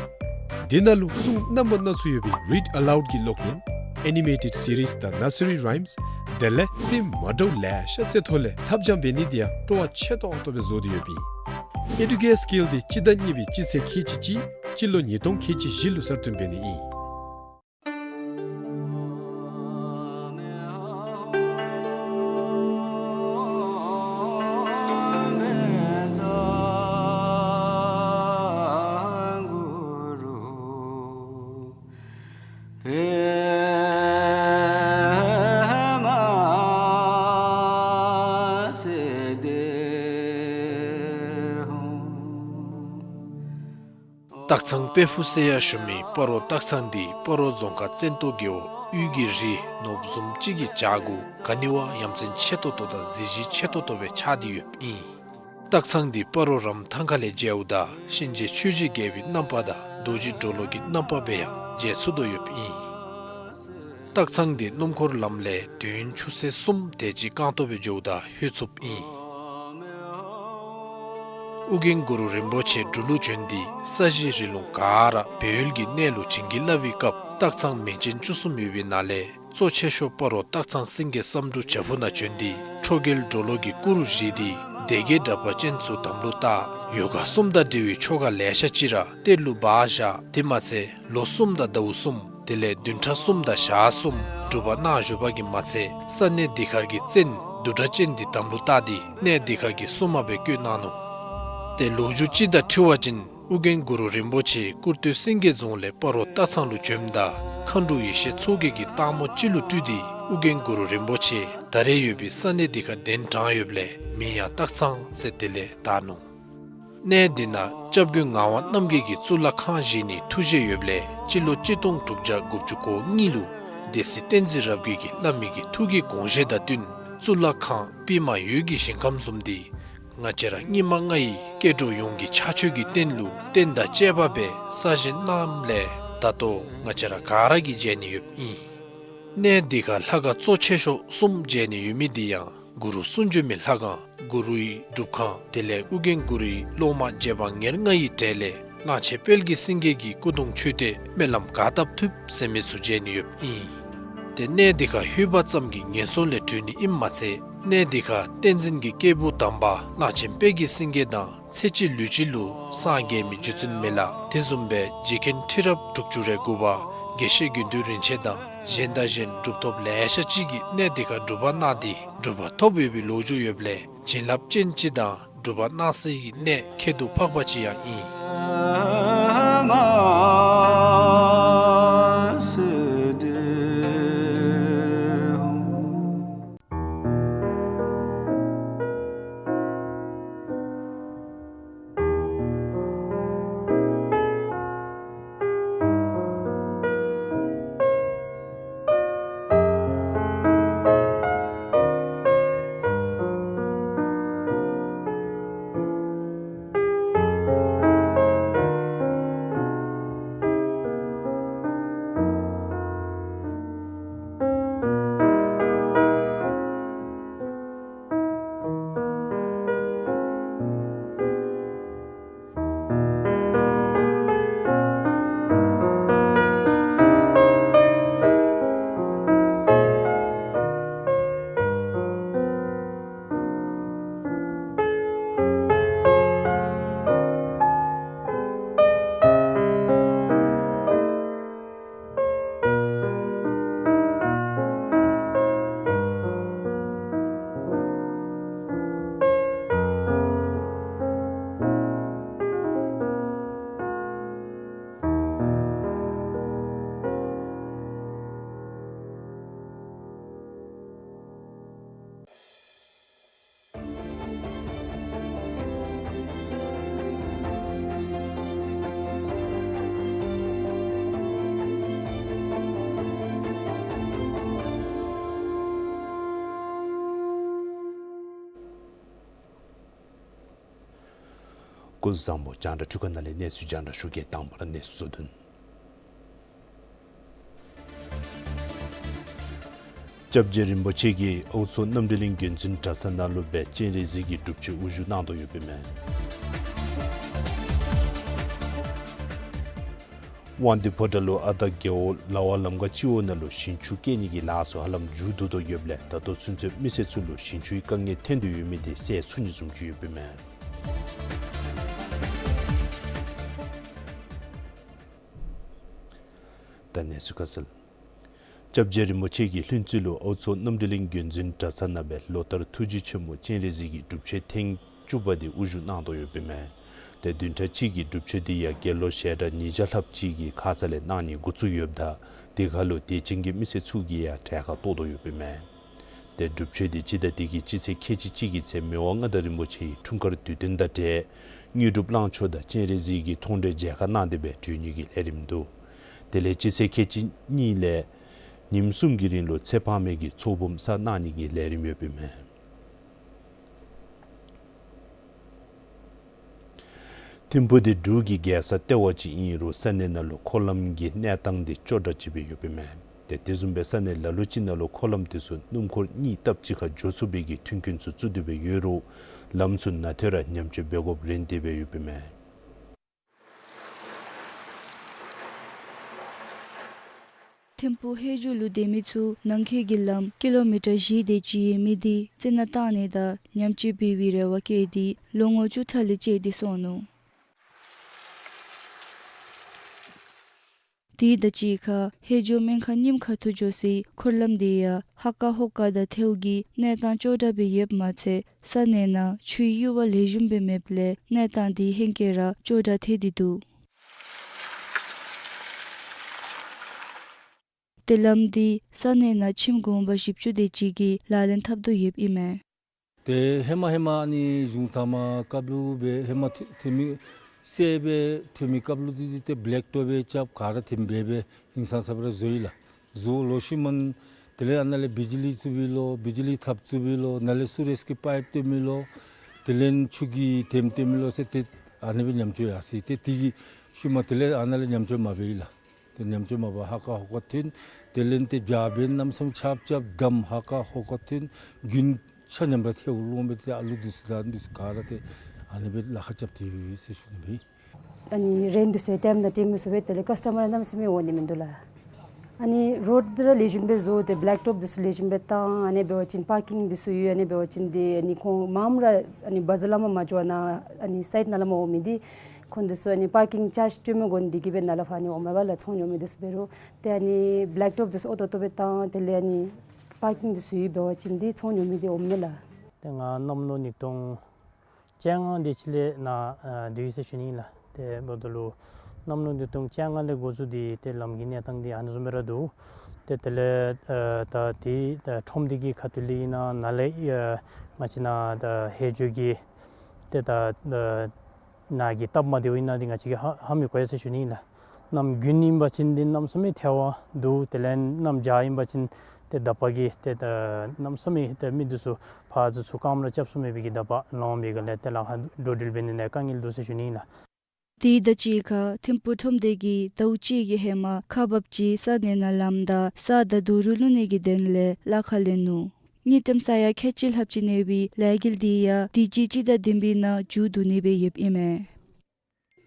དེ་ནང་ལུ་གསུང་རྣམ་པ་སྣ་ཚོགས་ཡོད་པའི་རིཌ་ཨ་ལའུཌ་ཀྱི་གློག་བརྙན། ཨེ་ནི་མེ་ཊེཌ་སི་རིསི་དང་ནར་སི་རི་རའིམསི། དེ་ལས་རྩེདམོ་མ་འདྲཝ་ལེ་ཤ་རྩེ་ཐོག་ལས་ལྷབ་སྦྱང་འབད་ནི་དེ་ཡང་སྤྲོ་བ་ཆེ་ཏོག་ཏོ་སྦེ་བཟོ་སྟེ་ཡོདཔ་ཨིན། ཨེ་ཌུ་ཀེར་སི་ཀིལ་འདི་སྤྱི་ཟླ་གཉིས་པའི་སྤྱི་ཚེས་ཁལ་གཅིག་གཅིག་སྤྱི་ལོ་ཉིས་སྟོང་ཁལ་གཅིག་བཞི་ལུ་གསར་བཏོན་འབད་ནི་ཨིན། སྟག་ཚང་དཔལ་ཕུག་ཟེར་ཡང་ཞུ་མི་སྤ་རོ་སྟག་ཚང་འདི་སྤ་རོ་རྫོང་ཁག་བཙན་ཏོ་རྒེད་འོག་དབུས་ཀྱི་རི་ནོར་བུ་བཟུམ་ཅིག་གི་བྱག་གུ་ག་ནི་བ་ཡ་མཚན་ཆེ་ཏོག་ཏོ་དང་གཟི་བརྗིད་ཆེ་ཏོག་ཏོ་སྦེ་ཆགས་ཏེ་ཡོདཔ་ཨིན། སྟག་ཚང་འདི་སྤ་རོ་རམ་ཐང་ཁ་ལས་མཇལཝ་ད་གཤིན་རྗེ་ཆོས་ཀྱི་རྒྱལ་པོའི་རྣམ་པ་དང་རྡོ་རྗེ་གྲོ་ལོད་ཀྱི་རྣམ་པ་སྦེ་ཡང་མཇལ་ཚུགས་དོ་ཡོདཔ་ཨིན། སྟག་ཚང་འདི་སྣུམ་འཁོར་ལམ་ལས་དུས་ཡུན་ཆུ་ཚོད་གསུམ་དེ་ཅིག་རྐང་སྟོང་སྦེ་འགྱོཝ་ད་ལྷོད་ཚུགསཔ་ཨིན། ཨོ་རྒྱན་གུ་རུ་རིན་པོ་ཆེ་འབྲུག་ལུ་བྱོན་ཏེ་ས་གཞི་རི་ལུང་ག་ར་སྦས་ཡུལ་གྱི་གནས་ལུ་བྱིན་གྱིས་བརླབས་པའི་སྐབས་སྟག་ཚང་མིང་ཅན་བཅུ་གསུམ་ཡོད་པའི་ནང་ལས་གཙོ་ཆེ་ཤོས་སྤ་རོ་སྟག་ཚང་སེང་གེ་བསམ་འགྲུབ་བྱག་ཕུག་ནང་བྱོན་ཏེ་ཁྲོ་རྒྱལ་གྲོ་ལོད་ཀྱི་སྐུ་རུ་བཞེངས་ཏེ་སྡེ་བརྒྱད་དྲེགས་པ་ཅན་ཚུ་དམ་ལུ་བཏགས། ཡོ་ག་གསུམ་དང་འབྲེལ་བའི་ཆོ་ག་ལེ་ཤ་ཅིག་ར་གཏེར་ལུ་སྦ་བཞག། དེ་མ་ཚད་ལོ་གསུམ་དང་ཟླཝ་གསུམ་དེ་ལས་བདུན་ཕྲག་གསུམ་དང་ཞག་གསུམ་སྒྲུབ་པ་གནང་བཞུགས་པ་གིས་མ་ཚད་ས་གནས་འདི་ཁར་གྱི་བཙན་བདུད་དྲེགས་ཅན་འདི་དམ་ལུ་བཏགས་ཏེ་གནས་འདི་ཁར་གྱི་སྲུང་མ་སྦེ་བསྐོས་གནང་ནུག། ཏེ་ལོ་རྒྱུས་ཅིག་དང་འཁྲིལ་བ་ཅིན་ཨོ་རྒྱན་གུ་རུ་རིན་པོ་ཆེ་ཀུར་སྟོད་སེང་གེ་རྫོང་ལས་སྤ་རོ་སྟག་ཚང་ལུ་བྱོནམ་ད་མཁའ་འགྲོ་ཡེ་ཤེས་མཚོ་རྒྱལ་གྱིས་སྟག་མོ་ཅིག་ལུ་སྤྲུལ་ཏེ་ཨོ་རྒྱན་གུ་རུ་རིན་པོ་ཆེ་ད་རེས་ཡོད་པའི་ས་གནས་འདི་ཁར་གདན་དྲངས་ཡོདཔ་ལས་མིང་ཡང་སྟག་ཚང་ཟེར་དེ་ལས་བཏགས་ནུག། གནས་འདི་ནང་སྐྱབས་མགོན་ངག་དབང་རྣམ་རྒྱལ་གྱིས་གཙུག་ལག་ཁང་བཞེངས་ནིའི་ཐུགས་བཞེད་ཡོདཔ་ལས་སྤྱི་ལོ་གཅིག་སྟོང་དྲུག་བརྒྱ་དགུ་བཅུ་གོ་གཉིས་ལུ་སྡེ་སྲིད་བསྟན་འཛིན་རབ་རྒྱས་ཀྱིས་བླ་མའི་གི་ཐུགས་ཀྱི་དགོངས་བཞེད་དང་བསྟུན་གཙུག་ལག་ཁང་པདྨ་འོད་ཀྱི་ཞིང་ཁམས་བཟུམ་འདི་ང་བཅས་ར་སྙིགས་མ་ལྔ་ཡི་སྐྱེ་འགྲོ་ཡོངས་ཀྱི་ཕྱག་མཆོད་ཀྱི་རྟེན་ལུ་རྟེན་དང་བཅས་པ་སྦེ་གསར་བཞེངས་གནངམ་ལས་ད་ལྟོ་ང་བཅས་ར་ག་ར་གིས་མཇལ་ནི་ཡོདཔ་ཨིན། གནས་འདི་ཁར་ལྷ་ཁང་གཙོ་ཆེ་ཤོས་གསུམ་མཇལ་ནི་ཡོད་མི་འདི་ཡང་གུ་རུ་གསུང་བྱོན་མའི་ལྷ་ཁང་གུ་རུའི་སྒྲུབ་ཁང་དེ་ལས་ཨོ་རྒྱན་གུ་རུའི་སློབ་མ་རྗེ་འབངས་ཉེར་ལྔ་ཡི་གྲས་ལས་གླང་ཆེན་དཔལ་གྱི་སེང་གེ་གི་སྐུ་གདུང་མཆོད་རྟེན་སྨོན་ལམ་ག་བཏབ་ཐུབ་ཟེར་མི་ཚུ་མཇལ་ནི་ཡོདཔ་ཨིན། ཏེ་གནས་འདི་ཁར་ལྷོད་པ་ཙམ་གྱིས་ངན་སོང་ལས་གྲོལ་ནི་ཨིནམ་མ་ཚད་གནས་འདི་ཁར་བསྟན་འཛིན་གྱི་སྐྱེས་བུ་དམ་པ་གླང་ཆེན་དཔལ་གྱི་སེང་གེ་དང་ཚེ་གཅིག་ལུས་གཅིག་ལུ་སངས་རྒྱས་མི་རྗེ་བཙུན་མི་ལ་དེ་བཟུམ་སྦེ་རྗེ་མཁན་ཁྲི་རབས་དྲུག་ཅུ་རེ་དགུ་པ་དགེ་བཤེས་དགེ་འདུན་རིན་ཆེན་དང་གཞན་དང་གཞན་གྲུབ་ཐོབ་ལེ་ཤ་ཅིག་གིས་གནས་འདི་ཁར་སྒྲུབ་པ་གནང་སྟེ་གྲུབ་པ་ཐོབ་ཡོད་པའི་ལོ་རྒྱུས་ཡོདཔ་ལས་བྱིན་རླབས་ཅན་ཅིག་དང་སྒྲུབ་པ་གནང་སའི་གནས་ཁྱད་དུ་འཕགས་པ་ཅིག་ཡང་ཨིན། ཀུན་བཟང་པོ་རྒྱང་བསྒྲགས་འཕྲུལ་ཁང་ནང་ལས་གནས་ཚུལ་རྒྱང་བསྒྲགས་ཞུ་གེ། དང་པ་ར་གནས་ཚུལ་གཙོ་དོན། སྐྱབས་རྗེ་རིན་པོ་ཆེ་གིས་ཨའུ་མཚོ་རྣམ་འདྲེན་གླིང་དགོན་འཛིན་གྲྭ་ཚང་ནང་ལུ་སྦེ་སྤྱན་རས་གཟིགས་ཀྱི་སྒྲུབ་མཆོད་དབུ་བཞུགས་གནང་དོ་ཡོདཔ་ཨིན་མས། དབང་འདུས་ཕོ་བྲང་ལུ་ཨ་རྟག་རྒེད་འོག་ལ་བ་ལམ་ཁ་སྤྱི་འོག་ནང་ལུ་ཞིང་ཆུ་སྐྱེལ་ནི་གི་ལཱ་ཚུ་ཧ་ལམ་མཇུག་བསྡུ་དོ་ཡོདཔ་ལས་ད་ལྟོ་ཚུན་ཚོད་མི་སེར་ཚུ་ལུ་ཞིང་ཆུའི་དཀའ་ངལ་ཐོན་དོ་ཡོད་མི་དེ་སེལ་ཚུགས་ནི་བཟུམ་ཅིག་ཡོདཔ་ཨིན་མས། ད་གནས་ཚུལ་ཁ་གསལ། སྐྱབས་རྗེ་རིན་པོ་ཆེ་གིས་ལྷུན་རྩེ་ལུ་ཨའུ་མཚོ་རྣམ་འདྲེན་གླིང་དགོན་འཛིན་གྲྭ་ཚང་ནང་སྦེ་ལོ་ལྟར་ཐུགས་རྗེ་ཆེན་པོ་སྤྱན་རས་གཟིགས་ཀྱི་སྒྲུབ་མཆོད་ཐེངས་བཅུ་པ་དེ་དབུ་བཞུགས་གནང་དོ་ཡོདཔ་ཨིན་མས། ཏེ་བདུན་ཕྲག་གཅིག་གི་སྒྲུབ་མཆོད་དེ་ཡང་དགེ་སློང་ཞལ་གྲངས་ཉིས་བརྒྱ་ལྷགཔ་ཅིག་གིས་ཁ་ཙ་ལས་གནང་ནི་འགོ་བཙུགས་ཡོདཔ་ད་དེ་ཁར་ལུ་དད་ཅན་གྱི་མི་སེར་ཚུ་གིས་ཡང་གྲལ་ཁར་གཏོགས་དོ་ཡོདཔ་ཨིན་མས། ཏེ་སྒྲུབ་མཆོད་དེ་སྤྱི་ཟླ་འདི་གི་སྤྱི་ཚེས་ཁལ་གཅིག་གཅིག་གི་ཚེ་མི་དབང་མངའ་བདག་རིན་པོ་ཆེའི་འཁྲུངས་སྐར་དུས་སྟོན་དང་འབྲེལ་དངོས་གྲུབ་གླང་མཆོག་དང་སྤྱན་རས་གཟིགས་ཀྱི་མཐོང་གྲོལ་མཇལ་ཁ་གནང་སྟེ་སྦེ་གྲོལ་ནི་གི་ལས་རིམ་འདུག། དེ་ལས་སྤྱི་ཚེས་ཁལ་གཅིག་གཉིས་ལས་ཉིནམ་གསུམ་གྱི་རིང་ལུ་ཚེ་དཔག་མེད་ཀྱི་ཚོགས་འབུམ་བསགས་གནང་ནི་གི་ལས་རིམ་ཡོདཔ་ཨིན་མས། ཐིམ་ཕུག་དེ་འབྲུག་གི་རྒྱལ་ས་ལྟེ་བ་ཅིག་ཨིན་རུང་ས་གནས་ནང་ལུ་འཁོར་ལམ་གྱི་གནས་སྟངས་དེ་སྐྱོ་དྲགས་ཅིག་སྦེ་ཡོདཔ་ཨིན་མས། ཏེ་དེ་བཟུམ་སྦེ་ས་གནས་ལ་ལུ་ཅིག་ནང་ལུ་འཁོར་ལམ་དེ་ཚུ་སྣུམ་འཁོར་གཉིས་སྟབས་གཅིག་ཁར་འགྱོ་ཚུགས་པའི་གི་མཐུན་རྐྱེན་ཚུ་བཙུགས་ཏེ་སྦེ་ཡོད་རུང་ལམ་ཚུ་ནང་ཐོན་ར་ཉམས་བཅོས་འབད་དགོཔ་རན་ཏེ་སྦེ་ཡོདཔ་ཨིན་མས། ཐིམ་ཕུག་ཧེ་ཇོ་ལུ་སྡོད་མི་ཚུ་ནང་འཁོད་ཀྱི་ལམ་ཀི་ལོ་མི་ཊར་བཞི་དེ་ཅིག་ཡོད་མི་དེ་རྩི་ནག་བཏང་ནི་དང་ཉམས་བཅོས་འབད་བའི་རེ་བ་བསྐྱེད་དེ་ལོ་ངོ་བཅུ་ཕྲག་ལས་བཅད་དེ་སོང་ནུག། དེ་དང་གཅིག་ཁར་ཧེ་ཇོ་སྨན་ཁང་རྙིངམ་ཁ་ཐུག་འགྱོ་སའི་འཁོར་ལམ་དེ་ཡང་ཧ་ཀ་ཧོ་ཀ་དང་ཐལཝ་གི་གནས་སྟངས་སྐྱོ་དྲགས་སྦེ་ཡོདཔ་མ་ཚད་ས་གནས་ནང་ཆུའི་གཡུར་བ་ལེགས་ཤོམ་སྦེ་མེདཔ་ལས་གནས་སྟངས་དེ་ཧེང་སྐལ་ར་སྐྱོ་དྲགས་ཐལ་ཏེ་འདུག། ཏེ་ལམ་དེ་ས་གནས་ནང་ཁྱིམ་གུང་པ་བཞི་བཅུ་དེ་ཅིག་གིས་ལག་ལེན་འཐབ་དོ་ཡོདཔ་ཨིན་མས། ཏེ་ཧེ་མ་ཧེ་མ་ཨ་ནི་གཞུང་ཐ་མ་སྐབས་ལུ་སྦེ་ཧེ་མ་ཐོན་ཐོན་མི་གསརཔ་སྦེ་ཐོན་མི་སྐབས་ལུ་འདི་འདི་ཏེ་བེ་ལེག་ཊོབ་སྦེ་རྐྱབ་ག་ར་ཐོནམ་སྦེ་སྦེ་ཧིང་སངས་ས་སྦེ་ར་བཟོ་ཡི་ལགས། བཟོ་ལོ་ཤུལ་མ་དེ་ལས་ཨ་ནཱ་ལས་བི་ཇི་ལི་བཙུགས་པའི་ལོ་བི་ཇི་ལི་ཐགཔ་བཙུགས་པའི་ལོ་ནཱ་ལས་སུ་རེས་ཀྱི་པའིཔ་བཏོན་མི་ལོ་དེ་ལས་ཆུ་གི་ཐེམ་བཏོན་མི་ལོ་ཟེར་ཏེ་ཨ་ནི་སྦེ་ཉམས་བཅོས་ཡར་སོ་ཡི། ཏེ་དེ་གི་ཤུལ་མ་དེ་ལས་ཨ་ནཱ་ལས་ཉམས་བཅོས་མ་འབད་ཡི་ལགས། ཏེ་ཉམས་བཅོས་མ་འབད་ཧ་ཀ་ཧོ་ཀ་ཐོན། དེ་ལས་ཏེ་བྱཱར་བེན་གནམ་མེད་ས་མེད་ཆརཔ་རྐྱབ་དམ་ཧ་ཀ་ཧོ་ཀ་ཐོན། དགུན་ཆ་མཉམ་ར་ཐལཝ་ལོང་སྦེ་ཏེ་ཨ་ལུ་འདི་ཚུ་དང་འདི་ཚུ་ག་ར་ཏེ་ཨ་ནི་སྦེ་ལཱ་ཁག་རྐྱབ་སྟེ་ཡོད་ཟེར་ཞུ་ནི་སྦེ། ཨ་ནི་རེན་འདི་ཚུ་ཊའིམ་དང་ཊའིམ་སོང་སྦེ་དེ་ལས་ཀཱསི་ཊ་མར་གནམ་མེད་ས་མེད་འོང་ནི་མིན་འདུག་ལགས། ཨ་ནི་རོཌ་འདི་ར་ལེགས་ཤོམ་སྦེ་བཟོ་སྟེ་བེ་ལེག་ཊོབ་འདི་ཚུ་ལེགས་ཤོམ་སྦེ་བཏང་ཨ་ནི་འབད་བ་ཅིན་པར་ཀིང་འདི་ཚུ་ཡོད་ཨ་ནི་འབད་བ་ཅིན་ཏེ་ཨ་ནི་ཁོང་མངམ་ར་ཨ་ནི་བ་ཛར་ལས་མར་མ་འགྱོ་བར་ནཱ་ཨ་ནི་སའིཌ་ནང་ལས་མར་འོང་མི་འདི་ཁོང་འདི་ཚུ་ཨ་ནི་པར་ཀིང་ཅཱརཇ་སྤྲོད་མི་དགོ་ནི་དེ་གིས་སྦེ་ནཱ་ལས་ཕར་ཨ་ནི་འོངམ་མས་པ་ལགས། ཚོང་ཉོ་མི་འདི་ཚུ་འབད་རུང་ཏེ་ཨ་ནི་བེ་ལེག་ཊོབ་འདི་ཚུ་ཨོ་ཏོ་ཏོ་སྦེ་བཏང་དེ་ལས་ཨ་ནི་པར་ཀིང་འདི་ཚུ་ཡོདཔ་འབད་བ་ཅིན་ཏེ་ཚོང་ཉོ་མི་འདི་འོངམ་མས་ལགས། ཏེ་ང་གནམ་ལོ་ཉིས་སྟོང་བཅོ་ལྔ་དེ་ཅིག་ལས་ནཱ་ཨ་སྡོད་ཡི་ཟེར་ཞུ་ནི་ཨིན་ལགས། ཏེ་འབདཝ་ད་ལུ་གནམ་ལོ་ཉིས་སྟོང་བཅོ་ལྔ་ལས་འགོ་བཙུགས་ཏེ་ཏེ་ལམ་གྱི་གནས་སྟངས་འདི་ཨ་ནི་བཟུམ་སྦེ་ར་འདུག། ཏེ་དེ་ལས་ཨ་ད་ཏེ་ད་ཁྲོམ་སྡེ་གི་ཁ་ཐུག་ལས་ཨིན་ན་ནཱ་ལས་ཨ་ང་བཅས་ནཱ་ད་ཧེ་ཇོ་གི་ཏེ་ད་ཨ་ནཱ་གི་སྟབས་མ་བདེཝ་ཨིན་ན་འདི་ང་བཅས་ཀྱིས་ཧ་ཧ་མི་གོ་ཡི་ཟེར་ཞུ་ནི་ཨིན་ལགས། གནམ་དགུན་ཨིན་པ་ཅིན་འདི་གནམ་མེད་ས་མེད་ཐལཝ་འདུག། དེ་ལས་གནམ་བྱཱར་ཨིན་པ་ཅིན་ཏེ་ད་པ་གིས་ཏེ་ད་གནམ་མེད་ས་མེད་ཏེ་མི་འདི་ཚུ་ཕར་ཚུར་ཚུར་རྐངམ་ར་རྐྱབ་ཚུགས་མེད་པའི་གི་ད་པ་ལོང་པའི་སྒང་ལས་ཏེ་ལཱ་ཁག་འགྲོ་འགྲུལ་འབད་ནི་ལས་དཀའ་ངལ་འདུག་ཟེར་ཞུ་ནི་ཨིན་ལགས། དེ་དང་གཅིག་ཁར་ཐིམ་ཕུག་ཁྲོམ་སྡེ་གིས་ཟླཝ་གཅིག་གི་ཧེ་མ་ཁག་འབགཔ་ཅིག་ས་གནས་ནང་ལམ་དང་ས་དང་རྡོ་རུག་བླུག་ནི་གི་དོན་ལས་ལཱ་ཁག་ལེན་ནུག། དངུལ་ཀྲམ་ས་ཡ་ཁལ་གཅིག་ལྷགཔ་ཅིག་གནས་པའི་ལས་འགུལ་འདི་ཡང་དུས་ཅི་སྤྱི་ཟླ་བདུན་པའི་ནང་མཇུག་བསྡུ་ནི་སྦེ་ཡོདཔ་ཨིན་མས།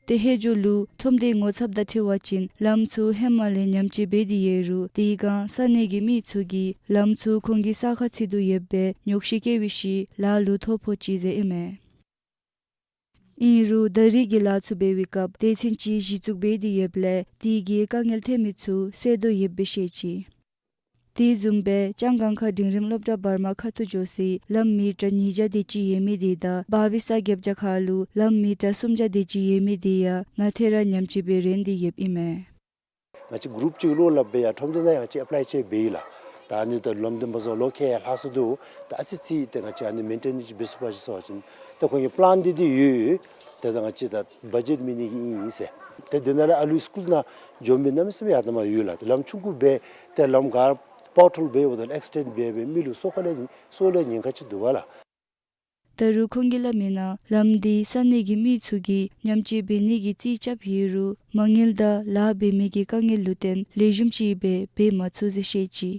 ཏེ་ཧེ་ཇོ་ལུ་ཁྲོམ་སྡེའི་ངོ་ཚབ་དང་འཁྲིལ་བ་ཅིན་ལམ་ཚུ་ཧེ་མ་ལས་ཉམས་བཅོས་འབད་དེ་ཡོད་རུང་དེ་སྒང་ས་གནས་ཀྱི་མི་ཚུ་གིས་ལམ་ཚུ་ཁོང་གི་ས་ཁར་ཚུད་དོ་ཡོདཔ་སྦེ་ཉོགས་བཤད་བཀལ་བའི་ཤུལ་ལཱ་ལུ་ཐོ་ཕོག་ཅི་ཟེར་ཨིན་མས། ཨིན་རུང་ད་རིས་ཀྱི་ལཱ་ཚུ་འབད་བའི་སྐབས་སྡེ་ཚན་ཅིག་གཞི་བཙུགས་འབད་དེ་ཡོདཔ་ལས་དེ་གི་དཀའ་ངལ་ཐོན་མི་ཚུ་སེལ་དོ་ཡོདཔ་སྦེ་བཤད་ཅི། དེ་བཟུམ་སྦེ་ལྕང་སྒང་ཁ་འབྲིང་རིམ་སློབ་གྲྭ་བར་མ་ཁ་ཐུག་འགྱོ་སའི་ལམ་མི་ཊར་ཉིས་བརྒྱ་དེ་ཅིག་ཡོད་མི་དེ་དང་འབའ་བི་ས་རྒྱབ་བྱ་ཁར་ལུ་ལམ་མི་ཊར་སུམ་བརྒྱ་དེ་ཅིག་ཡོད་མི་དེ་ཡང་ནང་ཐོན་ར་ཉམས་བཅོས་འབད་རན་ཏེ་ཡོདཔ་ཨིན་མས། ང་བཅས་གུ་རུབ་ཅིག་ལུ་སླབ་སྦེ་ཡར་ཁྲོམ་སྡེ་ནང་ཡང་ཅིག་ཨེཔ་ལའི་ཅིག་འབད་ཡི་ལགས། ད་ཨ་ནི་ད་ལམ་འདི་མ་བཟོ་ལོ་ཁལ་ཡར་ལྷག་སོ་ནུག། ད་ཨ་ཙི་ཙི་ཏེ་ང་བཅས་ཨ་ནི་མེན་ཊེ་ནེནསི་འབད་ཚུགས་པ་ཅིན་ཟེར་བ་ཅིན་ད་ཁོང་གི་པི་ལཱན་འདི་འདི་ཡོད། ཏེ་ད་ང་བཅས་ད་བ་ཇེཊ་མེད་ནི་གི་ཨིན་ཟེར། ཏེ་དེ་ནང་ལས་ཨ་ལུ་སི་ཀུལ་ནང་འགྱོ་མི་གནམ་མེད་ས་མེད་ཡར་ད་མར་ཡོད་ལགས། ཏེ་ལམ་ཆུང་ཀུ་འབད་ཏེ་ལམ་ག་པོ་ཊོལ་འབད་འབདཝ་ད་ཨེག་སི་ཌེནཊ་འབད་འབད་མི་ལུ་སྲོག་ཁ་ལས་སྲོག་ལས་ཉེན་ཁ་ཅིག་འདུག་པ་ལགས། ད་རུང་ཁོང་གིས་སླབ་མིའི་ནང་ལམ་འདི་ས་གནས་ཀྱི་མི་ཚུ་གིས་ཉམས་བཅོས་འབད་ནི་གི་རྩིས་རྐྱབ་ཡོད་རུང་མ་དངུལ་དང་ལཱ་འབད་མི་གི་དཀའ་ངལ་ལུ་བརྟེན་ལེགས་ཤོམ་ཅིག་སྦེ་འབད་མ་ཚུགས་ཟེར་བཤད་ཅི།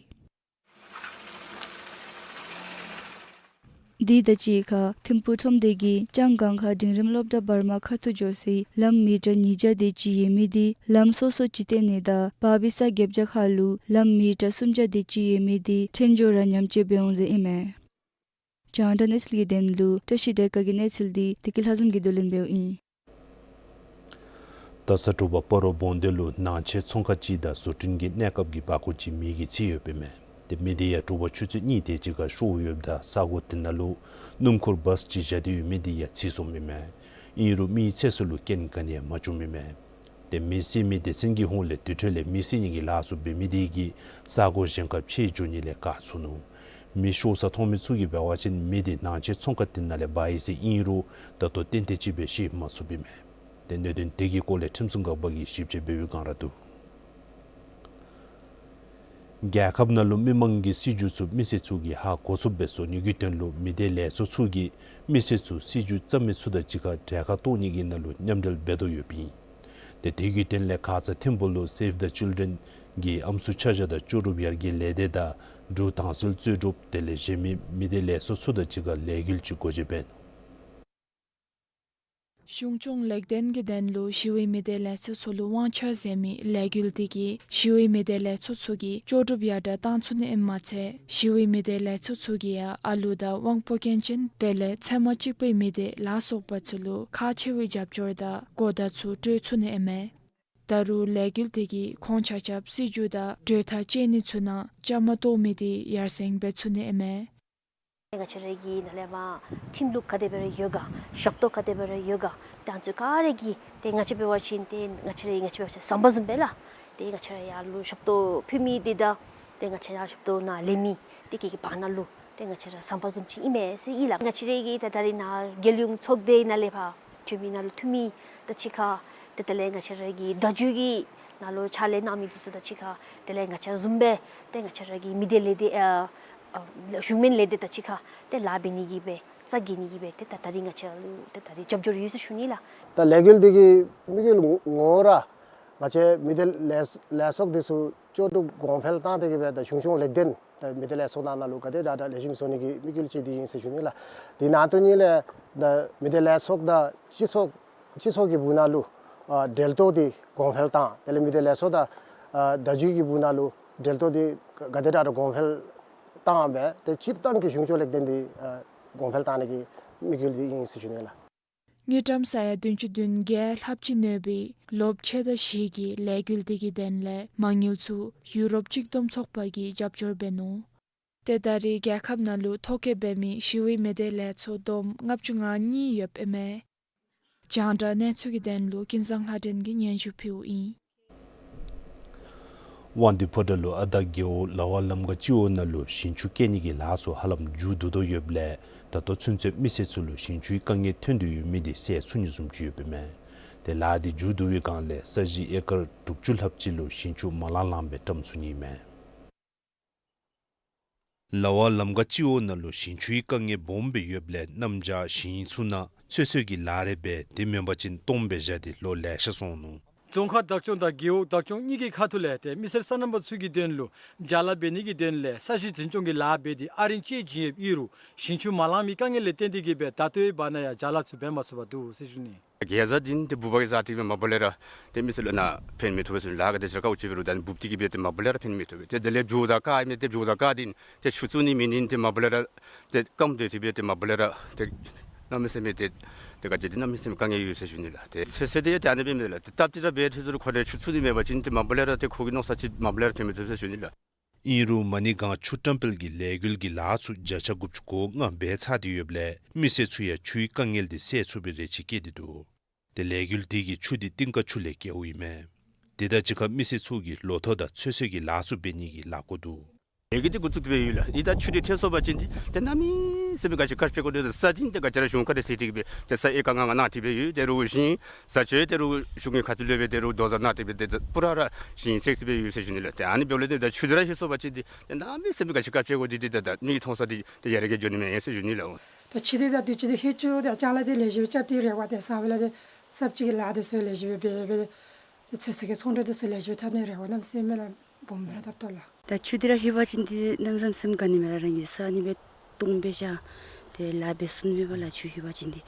དེ་དང་གཅིག་ཁར་ཐིམ་ཕུག་ཁྲོམ་སྡེ་གིས་ལྕང་སྒང་ཁ་འབྲིང་རིམ་སློབ་གྲྭ་བར་མ་ཁ་ཐུག་འགྱོ་སའི་ལམ་མི་ཊར་ཉིས་བརྒྱ་དེ་ཅིག་ཡོད་མི་དེ་ལམ་སོ་སོ་ཅིག་བཏོན་ནི་དང་འབབ་པའི་ས་བརྒྱད་བརྒྱ་ཁར་ལུ་ལམ་མི་ཊར་སུམ་བརྒྱ་དེ་ཅིག་ཡོད་མི་དེ་འཕྲལ་མགྱོགས་ར་ཉམས་བཅོས་འབད་འོང་ཟེར་ཨིན་མས། རྒྱང་བསྒྲགས་གནས་ཚུལ་གྱི་དོན་ལུ་བཀྲ་ཤིས་སྒྲོལ་དཀར་གྱི་གནས་ཚུལ་འདི་བདེ་སྐྱིད་ལྷ་འཛོམས་ཀྱིས་བསྡུ་ལེན་འབདཝ་ཨིན། ད་ས་དྲོ་པ་སྤ་རོ་བོང་སྡེ་ལུ་ནང་ཆས་ཚོང་ཁང་ཅིག་དང་བཟོ་སྐྲུན་གྱི་གནས་སྐབས་ཀྱི་བར་སྐོར་ཅིག་མེ་གིས་འཚིག་ཡོདཔ་ཨིན་མས། ཏེ་མེ་དེ་ཡང་དྲོ་པ་ཆུ་ཚོད་གཉིས་དེ་ཅིག་ཁར་ཤོར་ཡོདཔ་ད་ས་གོ་དེ་ནང་ལུ་སྣུམ་འཁོར་བཱས་ཅིག་བཞག་སྟེ་ཡོད་མི་དེ་ཡང་འཚིག་སོངམ་ཨིན་མས། ཨིན་རུང་མིའི་ཚེ་སྲོག་ལུ་རྐྱེན་ག་ནི་ཡང་མ་བྱུངམ་ཨིན་མས། ཏེ་མེ་གསད་མི་སྡེ་ཚན་གྱི་ཧོངས་ལས་དེ་འཕྲོ་ལས་མེ་གསད་ནི་གི་ལཱ་ཚུ་འབད་མི་དེ་གིས་ས་གོ་གཞན་ཁར་ཕྱེ་འགྱོ་ནི་ལས་བཀག་ཚུགས་ནུག། མེ་ཤོར་ས་མཐོང་མི་ཚུ་གིས་འབད་བ་ཅིན་མེ་དེ་ནང་ཆས་ཚོང་ཁང་དེ་ནང་ལས་འབར་ཡི་ཟེར་ཨིན་རུང་ད་ལྟོ་གཏན་གཏན་ཅིག་སྦེ་ཤེས་མ་ཚུགསཔ་ཨིན་མས། ཏེ་གནད་དོན་དེ་གི་སྐོར་ལས་ཁྲིམས་སྲུང་འགག་པ་གིས་ཞིབ་དཔྱད་འབད་བའི་བསྒང་ར་འདུག། རྒྱལ་ཁབ་ནང་ལུ་མི་མང་གི་སྲིད་བྱུས་ཚུ་མི་སེར་ཚུ་གིས་ཧ་གོ་ཚུགསཔ་སྦེ་བཟོ་ནི་གི་དོན་ལུ་མི་སྡེ་ལས་ཚོགས་ཚུ་གིས་མི་སེར་ཚུ་སྲིད་བྱུས་བརྩམ་མི་ཚུ་དང་གཅིག་ཁར་གྲལ་ཁར་གཏོགས་ནི་གི་ནང་ལུ་མཉམ་འབྲེལ་འབད་དོ་ཡོདཔ་ཨིན། ཏེ་དེ་གི་དོན་ལས་ཁ་ཙ་ཐིམ་ཕུག་ལུ་Save the Children གིས་ཨམ་སྲུ་ཆ་བཞག་དང་ལྕོགས་གྲུབ་ཡར་རྒྱས་ལས་སྡེ་དང་འབྲུག་དྭངས་གསལ་རྩོལ་སྒྲུབ་དེ་ལས་གཞན་མི་མི་སྡེ་ལས་ཚོགས་ཚུ་དང་གཅིག་ཁར་ལས་འགུལ་ཅིག་སྒོ་འབྱེད་འབད་ནུག། གཞུང་སྐྱོང་ལེགས་ལྡན་གྱི་དོན་ལུ་ཞི་བའི་མི་སྡེ་ལས་ཚོགས་ཚུ་ལུ་དབང་ཆ་ཟེར་མི་ལས་འགུལ་དེ་གིས་ཞི་བའི་མི་སྡེ་ལས་ཚོགས་ཚུ་གིས་ལྕོགས་གྲུབ་ཡར་དྲག་བཏང་ཚུགས་ནི་ཨིནམ་མ་ཚད་ཞི་བའི་མི་སྡེ་ལས་ཚོགས་ཚུ་གིས་ཡང་ཨ་ལུ་དང་དབང་པོ་སྐྱོན་ཅན་དེ་ལས་ཚད་མ་གཅིག་པའི་མི་སྡེ་ལ་སོགས་པ་ཚུ་ལུ་ཁག་ཆེ་བའི་རྒྱབ་སྐྱོར་དང་གོ་བརྡ་ཚུ་སྤྲོད་ཚུགས་ནི་ཨིན་མས། ད་རུང་ལས་འགུལ་དེ་གིས་ཁོང་ཆ་ཁྱབ་སྲིད་བྱུས་དང་གྲོས་ཐག་བཅད་ནི་ཚུ་ནང་བཅའ་མར་གཏོགས་མི་དེ་ཡར་སེང་འབད་ཚུགས་ནི་ཨིན་མས། ང་བཅས་ར་གི་ནཱ་ལས་མར་ཁྲིམས་ལུགས་ག་དེ་སྦེ་ར་ཡོད་ག་ཞབས་ཏོག་ག་དེ་སྦེ་ར་ཡོད་ག་ཏེ་ཨ་ནི་ཚུ་ག་ར་གི་ཏེ་ང་བཅས་འབད་བ་ཅིན་ཏེ་ང་བཅས་ར་ང་བཅས་འབད་བ་ཅིན་ཟམ་པ་བཟུམ་སྦེ་ལགས། ཏེ་ང་བཅས་ར་ཡར་ལུ་ཞབས་ཏོག་ཕུལ་མི་དེ་དང་ཏེ་ང་བཅས་ར་ཞབས་ཏོག་ནང་ལེན་མི་དེ་གི་བར་ན་ལུ་ཏེ་ང་བཅས་ར་ཟམ་པ་བཟུམ་ཅིག་ཨིན་མས་ཟེར་ཨིན་ལགས། ང་བཅས་ར་གི་ད་ད་རིས་ནཱ་རྒྱལ་ཡོངས་ཚོགས་སྡེ་ནང་ལས་ཕར་བྱོན་མི་ནང་ལུ་འཐུས་མི་དང་གཅིག་ཁར་ཏེ་དེ་ལས་ང་བཅས་ར་གི་བརྡ་བརྒྱུད་ཀྱི་ནང་ལུ་ཕྱག་ལཱ་གནང་མི་དེ་ཚུ་དང་གཅིག་ཁར་དེ་ལས་ང་བཅས་བཟུམ་སྦེ་ཏེ་ང་བཅས་ར་གི་མི་སྡེ་ལས་སྡེ་ཨ་ཨ་གཞུང་མིན་ལས་སྡེ་དང་གཅིག་ཁར་ཏེ་ལཱ་འབད་ནི་གི་སྦེ་རྩ་འགེངས་ནི་གི་སྦེ་ཏེ་ད་ད་རིས་ང་བཅས་ལུ་ཏེ་ད་རིས་རྒྱབ་སྐྱོར་ཡོད་ཟེར་ཞུ་ནི་ལགས། ད་ལས་འགུལ་འདི་གི་དམིགས་ཡུལ་ངོ་ར་ང་བཅས་མི་སྡེ་ལས་ལས་ཚོགས་འདི་ཚུ་ལྕོགས་གྲུབ་གོང་འཕེལ་བཏང་སྟེ་གི་སྦེ་ད་གཞུང་སྐྱོང་ལེགས་ལྡན་ད་མི་སྡེ་ལས་ཚོགས་ནང་ན་ལུ་ག་དེ་དྲག་དྲག་ལེགས་ཤོམ་བཟོ་ནི་གི་དམིགས་ཡུལ་ཅིག་འདི་ཨིན་ཟེར་ཞུ་ནི་ལགས། དེ་ནང་དོན་ཉིད་ལས་ད་མི་སྡེ་ལས་ཚོགས་དང་སྤྱི་ཚོགས་སྤྱི་ཚོགས་ཀྱི་སྦུག་ན་ལུ་ཨ་འབྲེལ་གཏོགས་འདི་གོང་འཕེལ་བཏང་དེ་ལས་མི་སྡེ་ལས་ཚོགས་དང་ཨ་བརྡ་བརྒྱུད་ཀྱི་སྦུག་ན་ལུ་འབྲེལ་གཏོགས་འདི་ག་དེ་དྲག་དྲག་གོང་འཕེལ་བཏང་སྦེ་ཏེ་སྤྱིར་བཏང་གི་གཞུང་སྐྱོང་ལེགས་ལྡན་འདི་ཨ་གོང་འཕེལ་བཏང་ནི་གི་དམིགས་ཡུལ་འདི་ཨིན་ཟེར་ཞུ་ནི་ལགས། དངུལ་ཀྲམ་ས་ཡ་བདུན་ཅུ་དོན་བརྒྱད་ལྷགཔ་ཅིག་གནས་པའི་ལོ་ཕྱེད་དང་བཞི་གི་ལས་འགུལ་དེ་གི་དོན་ལས་མ་དངུལ་ཚུ་ཡུ་རོབ་གཅིག་བསྡོམས་ཚོགས་པ་གིས་རྒྱབ་སྐྱོར་འབད་ནུག། ཏེ་ད་རེས་རྒྱལ་ཁབ་ནང་ལུ་ཐོ་བཀོད་འབད་མི་ཞི་བའི་མི་སྡེ་ལས་ཚོགས་བསྡོམས་ལྔ་བཅུ་ང་གཉིས་ཡོདཔ་ཨིན་མས། རྒྱང་བསྒྲགས་གནས་ཚུལ་གྱི་དོན་ལུ་ཀུན་བཟང་ལྷ་སྒྲོན་གྱིས་སྙན་ཞུ་ཕུལཝ་ཨིན། དབང་འདུས་ཕོ་བྲང་ལུ་ཨ་དར་རྒེད་འོག་ལ་བ་ལམ་ཁ་སྤྱི་འོག་ནང་ལུ་ཞིང་ཆུ་བསྐྱལ་ནི་གི་ལཱ་ཚུ་ཧ་ལམ་མཇུག་བསྡུ་དོ་ཡོདཔ་ལས་ད་ལྟོ་ཚུན་ཚོད་མི་སེར་ཚུ་ལུ་ཞིང་ཆུའི་དཀའ་ངལ་ཐོན་དོ་ཡོད་མི་དེ་སེལ་ཚུགས་ནི་བཟུམ་ཅིག་ཡོདཔ་ཨིན་མས། ཏེ་ལཱ་དེ་མཇུག་བསྡུ་བའི་བསྒང་ལས་ས་གཞི་ཨེ་ཀར་དྲུག་ཅུ་ལྷགཔ་ཅིག་ལུ་ཞིང་ཆུ་མ་ལང་ལངམ་སྦེ་བཀྲམ་ཚུགས་ནི་ཨིན་མས། ལ་བ་ལམ་ཁ་སྤྱི་འོག་ནང་ལུ་ཞིང་ཆུའི་དཀའ་ངལ་སྦོམ་སྦེ་ཡོདཔ་ལས་གནམ་བྱཱར་ཞིང་ཚུ་ནང་ཚོད་བསྲེ་གི་ལཱ་རེ་འབད་དེ་མེན་པ་ཅིན་སྟོངམ་སྦེ་བཞག་སྟེ་ལོ་ལེ་ཤ་སོང་ནུག། རྫོང་ཁག་བདག་སྐྱོང་དང་རྒེད་འོག་བདག་སྐྱོང་གཉིས་ཀྱི་ཁ་ཐུག་ལས་ཏེ་མི་སེར་སོ་ནམ་པ་ཚུ་གི་དོན་ལུ་ཅ་ལ་འབད་ནི་གི་དོན་ལས་ས་གཞི་འཛིན་སྐྱོང་གི་ལཱ་འབད་དེ་ཨ་རིང་བཅད་བྱིན་ཡོདཔ་ཨིན་རུང་ཞིང་ཆུ་མ་ལང་མི་དཀའ་ངལ་ལས་བརྟེན་ཏེ་གི་སྦེ་ད་ལྟོའི་བར་ན་ཡང་ཅ་ལ་ཚུ་འབད་མ་ཚུགས་པར་འདུག་ཟེར་ཞུ་ནི། གེ་ཛ་འདི་ཏེ་འབུཔ་གིས་བཟའ་སྟེ་སྦེ་མ་པ་ལས་ར་ཏེ་མི་སེར་ལུ་ནཱ་ཕན་མི་ཐོགས་པས་ཟེར་ལཱ་ག་དེ་ཟེར་ག་ཨོ་ཅི་འབད་རུང་ད་འབུཔ་འདི་གིས་སྦེ་ཏེ་མ་པ་ལས་ར་ཕན་མི་ཐོགས་པས། ཏེ་དེ་ལས་བྱཱར་དང་ཀ་ཨིན་མས། ཏེ་བྱཱར་དང་ཀ་འདི་ཏེ་ཆུ་བཙུགས་ནི་མེད་ནི་ཏེ་མ་པ་ལས་ར་ཏེ་སྐམ་སྟེ་ཏེ་སྦེ་ཏེ་མ་པ་ལས་ར་ཏེ་གནམ་མེད་ས་མེད་ཏེ་ཏེ་ག་ཅི་ཏེ་གནམ་མེད་ས་མེད་དཀའ་ངལ་ཡོད་ཟེར་ཞུ་ནི་ལགས། ཏེ་ཚོད་བསྲེ་འདི་ཡང་ཏེ་ཨ་ནི་སྦེ་མས་ལགས། ཏེ་སྟབས་བདེ་ར་འབད་ཏེ་ཟེར་རུང་ཁོ་རའི་ཆུ་བཙུགས་ནི་མེད་པ་ཅིན་ཏེ་མ་པ་ལས་ར་ཏེ་ཁོ་གི་མནོ་ས་ཅིག་མ་པ་ལས་ར་ཐོན་མི་ཐོགས་ཟེར་ཞུ་ནི་ལགས། ཨིན་རུང་མ་ཎི་སྒང་ཆུ་བཀྲམ་སྤེལ་གྱི་ལས་འགུལ་གྱི་ལཱ་ཚུ་བརྒྱ་ཆ་དགུ་བཅུ་གོ་ལྔ་འབད་ཚར་ཏེ་ཡོདཔ་ལས་མི་སེར་ཚུ་ཡང་ཆུའི་དཀའ་ངལ་དེ་སེལ་ཚུགས་པའི་རེ་ཆེ་བསྐྱེད་དེ་འདུག། ཏེ་ལས་འགུལ་དེ་གིས་ཆུ་དེ་གཏིང་ཁ་ཆུ་ལས་བཀལཝ་ཨིན་མས། དེ་དང་གཅིག་ཁར་མི་སེར་ཚུ་གིས་ལོ་ཐོག་དང་ཚོད་བསྲེ་གི་ལཱ་ཚུ་འབད་ནི་གི་ལས་འགུལ་འདུག། ལས་འགུལ་འདི་འགོ་བཙུགས་ཏེ་སྦེ་ཡོད་ལགས། ཨིན་ད་ཆུ་འདི་ཐོན་སོང་པ་ཅིན་འདི་ཏེ་གནམ་མེད་ས་མེད་ག་ཅི་ག་སྤྲོད་དགོ་དེ་ས་འདི་ཏེ་ག་ཅི་ར་གཞུང་ཁ་ཐུག་ལས་ཟེར་ཏེ་གི་སྦེ་ཏེ་ས་ཨེ་ཀར་ལྔ་ལྔ་གནང་སྟེ་སྦེ་ཡོད། དེ་རུང་ཞིང་བཟའ་སྤྱོད་དེ་རུང་གཞུང་གི་ཁ་ཐུག་ལས་སྦེ་དེ་རུང་དོ་ཟ་གནང་སྟེ་སྦེ་ཏེ་པུ་ར་ར་ཞིང་ཚད་སྦེ་ཡོད་ཟེར་ཞུ་ནི་ལགས། ཏེ་ཨ་ནི་འབདཝ་ལས་ཏེ་ད་ཆུ་འདི་ར་ལྷོད་སོང་པ་ཅིན་འདི་ཏེ་གནམ་མེད་ས་མེད་ག་ཅི་ག་སྤྲོད་དགོ་འདི་ཏེ་ད་ད་མིག་གིས་མཐོང་ས་འདི་ཏེ་ཡར་རྒྱས་འགྱོ་ནི་མས་ཟེར་ཞུ་ནི་ལགས། ད་ཆུ་འདི་ད་དུས་ཅི་ལྷོད་ཅི་ཏེ་ཅ་ལ་འདི་ལེགས་ཤོམ་རྐྱབ་སྟེ་རེ་བ་ཏེ་ས་བོན་ལ་ཏེ་གསརཔ་ཅིག་གི་ལཱ་འདི་ཚུ་ལེགས་ཤོམ་སྦེ་འབད་སྦེ་ཏེ་ཚོད་བསྲེ་གི་ཚོང་འབྲེལ་འདི་ཚུ་ལེགས་ཤོམ་འཐབ་ནི་རེ་བ་གནམ་མེད་ས་མེད་ར་སྦོམ་སྦེ་ར་བཏབ་དོ་ལགས། ད་ཆུ་འདི་ར་ལྷོད་པ་ཅིན་འདི་གནམ་མེད་ས་མེད་ག་ནི་མེད་ར་རང་གི་ས་ཨ་ནི་སྦེ་སྟོངམ་སྦེ་བཞག་སྟེ་ ལཱ་འབད་ཚུགས་ནི་མེད་པས་ལགས། ཆུ་ཡོད་པ་ཅིན་འདི་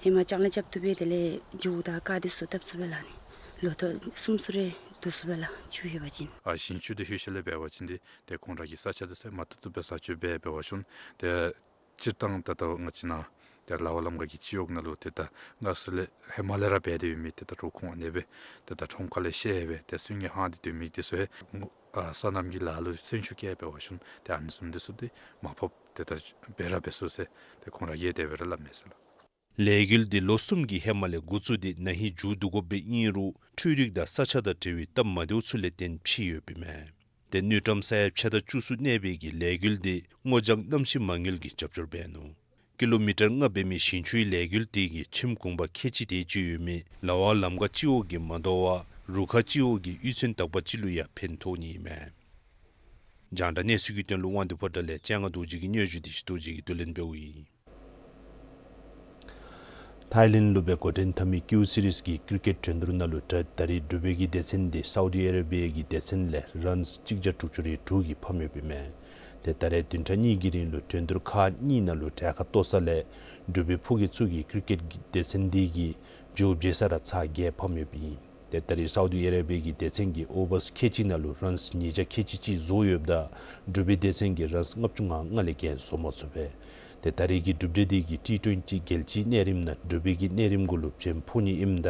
ཧེ་མ་ལྕང་ལཱ་རྐྱབ་བཏུབ་པས། དེ་ལས་མཇུག་དང་ཀ་འདི་ཚུ་བཏབ་ཚུགས་པས་ལགས། ཨ་ནི་ལོ་ཐོག་གསུམ་ཚུ་རེ་བསྡུ་ཚུགས་པས་ལགས། ཆུ་ཡོད་པ་ཅིན། ཨ་ཞིང་ཆུ་འདི་ལྷོད་ཞིནམ་ལས་འབད་བ་ཅིན་འདི་ཏེ་ཁོང་ར་གི་ས་ཆ་འདི་ཚུ་མ་བཏུབ་བཏུབ་སྦེ་བཟའ་སྤྱོད་འབད་འབད་བ་ཅིན་ཏེ་སྤྱིར་བཏང་ད་ལྟོ་ང་བཅས་ནཱ་ཏེ་ལ་བ་ལམ་ཁ་གི་སྤྱི་འོག་ནང་ལུ་ཏེ་ད་སྔར་སྲོལ་ལས་ཧེ་མ་ལས་ར་འབད་དེ་ཡོད་མི་ཏེ་ད་རོགས་ཁོང་ཨ་ནེ་སྦེ་ཏེ་ད་ཁྲོམ་ཁ་ལས་བཤལ་སྦེ་ཏེ་སོན་ཉི་ཧང་སྟེ་སྡོད་མི་འདི་ཚུ་ཡང་ཨ་སོ་ནམ་གྱི་ལཱ་ལུ་སོན་ཆུ་བཀལ་འབད་བ་ཅིན་ཏེ་ཨ་ནི་བཟུམ་འདི་ཚུ་འདི་མ་ཕོགཔ་ཏེ་ད་འབད་ར་འབད་ཚུགས་ཟེར་ཏེ་ཁོང་ར་གིས་དེ་སྦེ་ར་སླབ་མས་ཟེར་ལགས། ལས་འགུལ་འདི་ལོ་གསུམ་གྱི་ཧེ་མ་ལས་འགོ་བཙུགས་ཏེ་ན་ཧིང་མཇུག་བསྡུ་དགོཔ་སྦེ་ཨིན་རུང་འཕྲུལ་རིག་དང་ས་ཆ་དང་འབྲེལ་བའི་སྟབས་མ་བདེཝ་ཚུ་ལས་བརྟེན་ཕྱིས་ཡོདཔ་ཨིན་མས། ཏེ་དངུལ་ཀྲམ་ས་ཡ་ཕྱེད་དང་བཅུ་གསུམ་གནས་པའི་གི་ལས་འགུལ་འདི་སྔོ་ལྗང་གནམ་གཤིས་མ་དངུལ་གྱིས་རྒྱབ་སྐྱོར་འབད་ནུག། ཀི་ལོ་མི་ཊར་ལྔ་འབད་མི་ཞིང་ཆུའི་ལས་འགུལ་འདི་གིས་ཁྱིམ་གུང་པ་ཁལ་གཅིག་དེ་ཅིག་ཡོད་མི་ལ་བ་ལམ་ཁ་སྤྱི་འོག་གི་མ་དོ་བར་རུ་ཁག་སྤྱི་འོག་གི་གཡུས་ཚན་དག་པ་ཅིག་ལུ་ཡང་ཕན་ཐོགས་ནི་ཨིན་མས། རྒྱང་བསྒྲགས་གནས་ཚུལ་གྱི་དོན་ལུ་དབང་འདུས་ཕོ་བྲང་ལས་སྤྱན་སྔ་རྡོ་རྗེ་གི་སྙན་ཞུ་འདི་ཞུ་རྡོ་རྗེ་གིས་བསྡུ་ལེན་འབདཝ་ཨིན། ཐའི་ལེནཌ་ལུ་སྦེ་འགོ་འདྲེན་འཐབ་མི་ཀིའུ་སི་རིསི་གི་ཀིར་ཀེཊ་འགྲན་བསྡུར་ནང་ལུ་ད་ད་རིས་འབྲུག་པའི་གི་སྡེ་ཚན་འདི་སའུ་ཌི་ཨ་རེ་བི་ཡ་གི་སྡེ་ཚན་ལས་རཱནསི་གཅིག་བརྒྱ་དྲུག་ཅུ་རེ་དྲུག་གིས་ཕམ་ཡོདཔ་ཨིན་མས། ཏེ་ད་རེས་བདུན་ཕྲག་གཉིས་ཀྱི་རིང་ལུ་འགྲན་བསྡུར་ཁག་གཉིས་ནང་ལུ་གྲལ་ཁར་གཏོགས་ས་ལས་འབྲུག་པའི་ཕུགས་ཀྱི་ཚུ་གི་ཀིར་ཀེཊ་གི་སྡེ་ཚན་འདི་གིས་བྱོག་བྱེ་ས་ར་ཚར་བརྒྱད་ཕམ་ཡོདཔ་ཨིན། ཏེ་ད་རིས་སའུ་ཌི་ཨ་རེ་བི་ཡ་གི་སྡེ་ཚན་གྱིས་ཨོ་བར་ཁལ་གཅིག་ནང་ལུ་རཱནསི་ཉིས་བརྒྱ་ཁལ་གཅིག་ཅིག་བཟོ་ཡོདཔ་ད་འབྲུག་པའི་སྡེ་ཚན་གྱིས་རཱནསི་ལྔ་བཅུ་ང་ལྔ་ལས་བརྒལ་བཟོ་མ་ཚུགས་པས། ཏེ་ད་རེས་ཀྱི་གྲུབ་འབྲས་འདི་གིས་ཊི་ཊུ་ཝེན་ཊི་རྒྱལ་སྤྱིའི་གནས་རིམ་ནང་འབྲུག་པའི་གི་གནས་རིམ་གུ་ལུ་འགྲན་ཕོག་ནི་ཨིནམ་ད་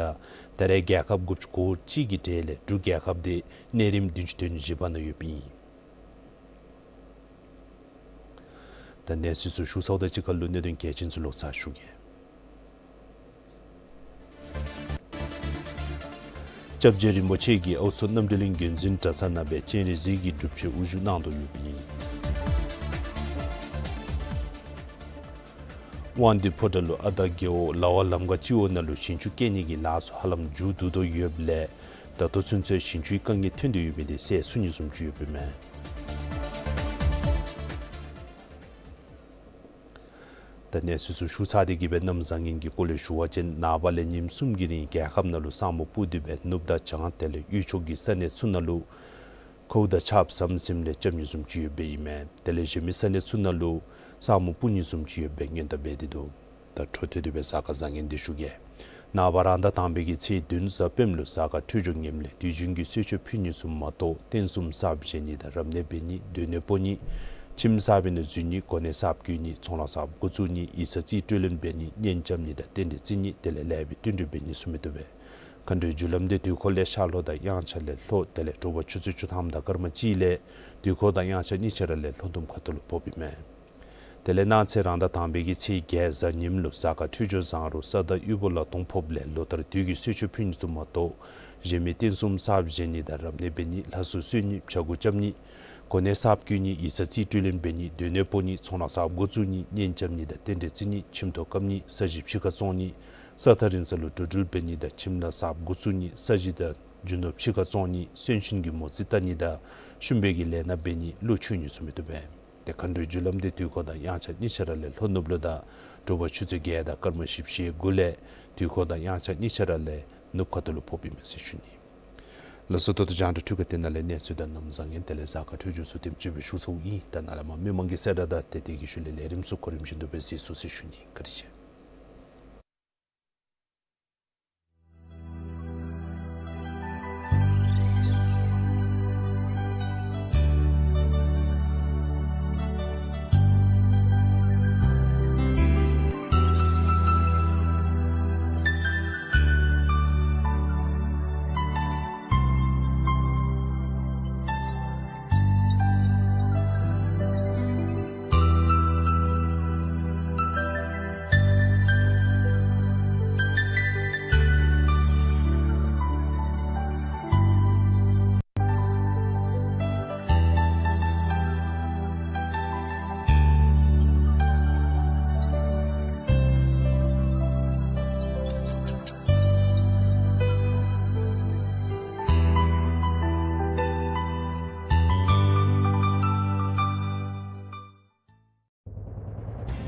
ད་རེས་རྒྱལ་ཁབ་དགུ་བཅུ་གོ་གཅིག་གི་གྲས་ལས་འབྲུག་རྒྱལ་ཁབ་འདི་གནས་རིམ་བདུན་ཅུ་དོན་བཞི་པ་ནང་ཡོདཔ་ཨིན། ད་གནས་ཚུལ་ཚུ་ཞུ་ཚརཝ་དང་གཅིག་ཁར་ལུ་གནད་དོན་གལ་ཆེན་ཚུ་ལོག་ཚར་ཞུ་གེ། སྐྱབས་རྗེ་རིན་པོ་ཆེ་གིས་ཨའུ་མཚོ་རྣམ་གྲོལ་གླིང་དགོན་འཛིན་གྲྭ་ཚང་ནང་སྦེ་སྤྱན་རས་གཟིགས་ཀྱི་སྒྲུབ་མཆོད་དབུ་བཞུགས་གནང་དོ་ཡོདཔ་ཨིན། དབང་འདུས་ཕོ་བྲང་ལུ་ཨ་དར་རྒེད་འོག་ལ་བ་ལམ་ཁ་སྤྱི་འོག་ནང་ལུ་ཞིང་ཆུ་བསྐྱལ་ནི་གི་ལཱ་ཚུ་ཧ་ལམ་མཇུག་བསྡུ་དོ་ཡོདཔ་ལས་ད་ལྟོ་ཚུན་ཚོད་ཞིང་ཆུའི་དཀའ་ངལ་ཐོན་ཏེ་ཡོད་མི་འདི་སེལ་ཚུགས་ནི་བཟུམ་ཅིག་ཡོདཔ་ཨིན་མས། ད་གནས་ཚུལ་ཚུ་ཞུ་ཚར་ཏེ་གི་སྦེ་གནམ་བཟང་ངན་གྱི་སྐོར་ལས་ཞུ་བ་ཅིན་ནངས་པ་ལས་ཉིནམ་གསུམ་གྱི་རིང་རྒྱལ་ཁབ་ནང་ལུ་ས་སྨུག་སྤུབས་ཏེ་སྦེ་ནུབ་དང་བྱང་དེ་ལས་དབུས་ཕྱོགས་ཀྱི་ས་གནས་ཚུ་ནང་ལུ་ཁཝ་དང་ཆརཔ་ཟམ་ཟིམ་ལས་རྐྱབ་ནི་བཟུམ་ཅིག་ཡོདཔ་ཨིན་མས། དེ་ལས་གཞན་མི་ས་གནས་ཚུ་ནང་ལུ་ས་སྨུག་སྤུབ་ནི་བཟུམ་ཅིག་ཡོདཔ་སྦེ་སྔོན་བརྡ་འབད་དེ་འདུག། ད་འཕྲོ་མཐུད་དེ་སྦེ་གཟའ་སྐར་བཟང་ངན་འདི་ཞུ་གེ། ནངས་པ་རང་ཟླ་དང་པའི་གི་ཚེས་བདུན་གཟའ་སྤེནམ་ལུ་གཟའ་སྐར་འཕྲོད་སྦྱོར་ངནམ་ལས་དུས་རྒྱུན་གྱི་གསོལ་མཆོད་ཕུལ་ནི་ཚུ་མ་གཏོགས་རྟེན་གསུམ་གསརཔ་བཞེངས་ནི་དང་རབ་གནས་འབད་ནི་སྡོད་གནས་སྤོ་ནི་ཁྱིམ་གསར་པའི་ནང་འཛུལ་ནི་གོ་གནས་གསརཔ་བསྐོ་ནི་ཚོང་ལཱ་གསརཔ་འགོ་བཙུགས་ནི་ཡིག་ཚང་རྩིས་སྤྲོད་ལེན་འབད་ནི་གཉེན་རྐྱབ་ནི་དང་རྟེན་འབྲེལ་བརྩི་ནི་དེ་ལས་ལེགས་པའི་བསྟུན་གྲོས་འབད་ནི་ཚུ་མི་བཏུབ་པས། མཁའ་འགྲོའི་རྒྱུ་ལམ་འདི་དུས་འཁོར་ལས་ཤར་ལྷོ་དང་དབྱངས་འཆར་ལས་ལྷོ་དེ་ལས་དྲོ་པ་ཆུ་ཚོད་བཅུ་ཐམ་དང་སྐར་མ་གཅིག་ལས་དུས་འཁོར་དང་དབྱངས་འཆར་གཉིས་ཆ་ར་ལས་ལྷོ་ཟླུམ་ཁ་ཐུག་ལུ་ཕོགཔ་ཨིན་མས། དེ་ལས་གནངས་ཚེ་རང་ཟླ་དང་པའི་གི་ཚེས་བརྒྱད་གཟའ་ཉིམ་ལུ་གཟའ་སྐར་འཕྲོད་སྦྱོར་བཟང་རུང་ས་བདག་དབུལ་པོ་ལ་གདོང་ཕོགཔ་ལས་ལོ་ལྟར་དུས་ཀྱི་གསོལ་མཆོད་ཕུལ་ནི་ཚུ་མ་གཏོགས་གཞན་མི་རྟེན་གསུམ་གསརཔ་བཞེངས་ནི་དང་རབ་གནས་འབད་ནི་ལྷ་གསོལ་གསོལ་ནི་བྱ་འགུག་རྐྱབ་ནི་གོ་གནས་གསརཔ་བསྐོ་ནི་ཡིག་ཚང་རྩིས་སྤྲོད་ལེན་འབད་ནི་སྡོད་གནས་སྤོ་ནི་ཚོང་ལཱ་གསརཔ་འགོ་བཙུགས་ནི་གཉེན་རྐྱབ་ནི་དང་རྟེན་འབྲེལ་བརྩི་ནི་ཁྱིམ་ཐོག་བཀབ་ནི་ས་གཞི་ཕྱི་ཁར་བཙོང་ནི་ས་ཐག་རིང་ས་ལུ་འགྲོ་འགྲུལ་འབད་ནི་དང་ཁྱིམ་ལཱ་གསརཔ་འགོ་བཙུགས་ནི་ས་གཞི་དང་རྒྱུ་ནོར་ཕྱི་ཁར་བཙོང་ནི་གསོན་གཤིན་གྱི་མོ་རྩིས་བལྟ་ནི་དང་ཤུམ་པའི་གི་ལས་སྣ་འབད་ནི་ཀླུ་མཆོད་ནི་ཚུ་མི་བཏུབ་པས། ཏེ་མཁའ་འགྲོའི་རྒྱུ་ལམ་འདི་དུས་འཁོར་དང་དབྱངས་འཆར་གཉིས་ཆ་ར་ལས་ལྷོ་ནུབ་ལུ་དང་དྲོ་པ་ཆུ་ཚོད་བརྒྱད་དང་སྐར་མ་བཞི་བཅུ་ཞེ་དགུ་ལས་དུས་འཁོར་དང་དབྱངས་འཆར་གཉིས་ཆ་ར་ལས་ནུབ་ཁ་ཐུག་ལུ་ཕོགཔ་ཨིན་མས་ཟེར་ཞུ་ནི། ལགས་སོ། ད་ལྟོ་རྒྱང་བསྒྲགས་འཕྲུལ་ཁང་འདི་ནང་ལས་གནས་ཚུལ་དང་གནམ་བཟང་ངན་དེ་ལས་གཟའ་སྐར་འཕྲོད་སྦྱོར་ཚུ་དེམ་ཅིག་སྦེ་ཞུ་ཚརཝ་ཨིན། ད་ནཱ་ལས་མར་མི་མང་གི་གསལ་བསྒྲགས་དང་དེ་དེ་གི་ཤུལ་ལས་ལས་རིམ་ཚུ་གོ་རིམ་བཞིན་དུ་སྦེ་གཟིགས་ཚུགས་ཟེར་ཞུ་ནི། བཀའ་དྲིན་ཆེ།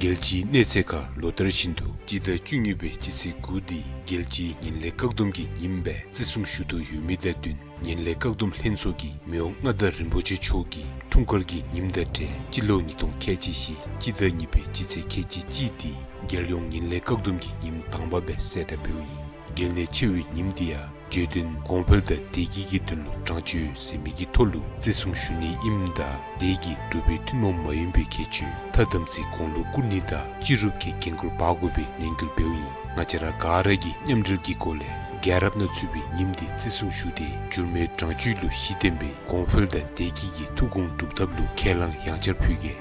རྒྱལ་སྤྱིའི་གནས་ཚད་ཁར་ལོ་ལྟར་བཞིན་དུ་སྤྱི་ཟླ་བཅུ་གཉིས་པའི་སྤྱི་ཚེས་དགུ་འདི་རྒྱལ་སྤྱིའི་ངན་ལྷད་བཀག་སྡོམ་གྱི་ཉིནམ་སྦེ་བརྩི་སྲུང་ཞུ་དོ་ཡོད་མི་དང་བསྟུན་ངན་ལྷད་བཀག་སྡོམ་ལྷན་ཚོགས་ཀྱིས་མི་དབང་མངའ་བདག་རིན་པོ་ཆེ་མཆོག་གི་འཁྲུངས་སྐར་གྱི་ཉིནམ་དང་འབྲེལ་སྤྱི་ལོ་ཉིས་སྟོང་ཁལ་གཅིག་བཞི་སྤྱི་ཟླ་གཉིས་པའི་སྤྱི་ཚེས་ཁལ་གཅིག་གཅིག་འདི་རྒྱལ་ཡོངས་ངན་ལྷད་བཀག་སྡོམ་གྱི་ཉིནམ་དང་པ་སྦེ་གསལ་བསྒྲགས་འབདཝ་ཨིན། གལ་གནད་ཆེ་བའི་ཉིནམ་འདི་ཡང་བརྗོད་དོན་གོང་འཕེལ་དང་བདེ་སྐྱིད་ཀྱི་དོན་ལུ་དྲང་སྤྱོད་ཟེར་མི་གི་ཐོག་ལུ་བརྩི་སྲུང་ཞུ་ནི་ཨིནམ་ད་དེ་གིས་འབྲུག་པའི་ཐུན་མོང་མ་ཡིན་པའི་ཁྱད་ཆོས་མཐའ་དམ་ཚིག་གོང་ལུ་བཀུར་ནི་དང་སྤྱི་རུབ་ཀྱི་འགན་ཁུར་འབག་དགོ་པའི་ནན་སྐུལ་འབདཝ་ཨིན། ང་བཅས་ར་ག་ར་གིས་མཉམ་འབྲེལ་གྱི་སྒོ་ལས་རྒྱལ་རབས་ནང་ཚུད་པའི་ཉིནམ་འདི་བརྩི་སྲུང་ཞུ་སྟེ་འགྱུར་མེད་དྲང་སྤྱོད་ལུ་གཞི་བརྟེན་པའི་གོང་འཕེལ་དང་བདེ་སྐྱིད་ཀྱི་ཐུགས་དགོངས་འགྲུབ་ཐབས་ལུ་ཁས་བླངས་ཡང་བསྐྱར་ཕུལ་གེ།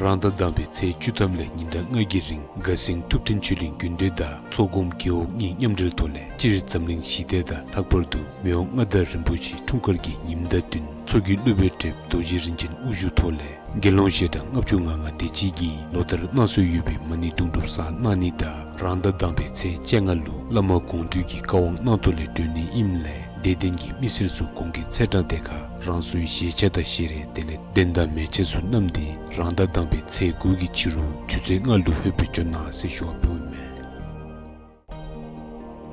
རང་ཟླ་དང་པའི་ཚེས་བཅུ་ཐམ་ལས་ཉིན་གྲངས་ལྔ་གི་རིང་དགའ་སེང་ཐུབ་བསྟན་ཆོས་གླིང་དགོན་སྡེ་དང་ཚོགས་སྐོམ་རྒེད་འོག་གཉིས་མཉམ་འབྲེལ་ཐོག་ལས་སྤྱིར་འཛམ་གླིང་ཞི་བདེ་དང་ལྷག་པར་དུ་མི་དབང་མངའ་བདག་རིན་པོ་ཆེའི་འཁྲུངས་སྐར་གྱི་ཉིནམ་དང་བསྟུན་མཚོ་རྒྱུད་སློབ་དཔོན་བགྲེསཔ་རྡོ་རྗེ་རིན་ཆེན་དབུ་བཞུགས་ཐོག་ལས་དགེ་སློང་ཞལ་གྲངས་ལྔ་བཅུ་ང་ལྔ་དེ་ཅིག་གིས་ལོ་ལྟར་གནང་སྲོལ་ཡོད་པའི་མ་ཎི་དུང་སྒྲུབ་བསགས་གནང་ནི་དང་རང་ཟླ་དང་པའི་ཚེས་བཅོ་ལྔ་ལུ་བླ་མ་དགོངས་འདུས་ཀྱི་བཀའ་དབང་གནང་ཐོག་ལས་གྲོལ་ནི་ཨིནམ་ལས་དད་ལྡན་གྱི་མི་སེར་ཚུ་གོང་གི་ཚེས་གྲངས་དེ་ཁར་རང་སོའི་བཞེས་ཆས་དང་བཞེས་རས་དེ་ལས་གདན་དང་མལ་ཆས་ཚུ་བསྣམས་ཏེ་རང་ཟླ་དང་པའི་ཚེས་དགུ་གི་ཕྱི་རུ་ཆུ་ཚོད་ལྔ་ལུ་ལྷོད་པའི་བྱོན་གནང་ཟེར་ཞུ་བ་འབདཝ་ཨིན་མས།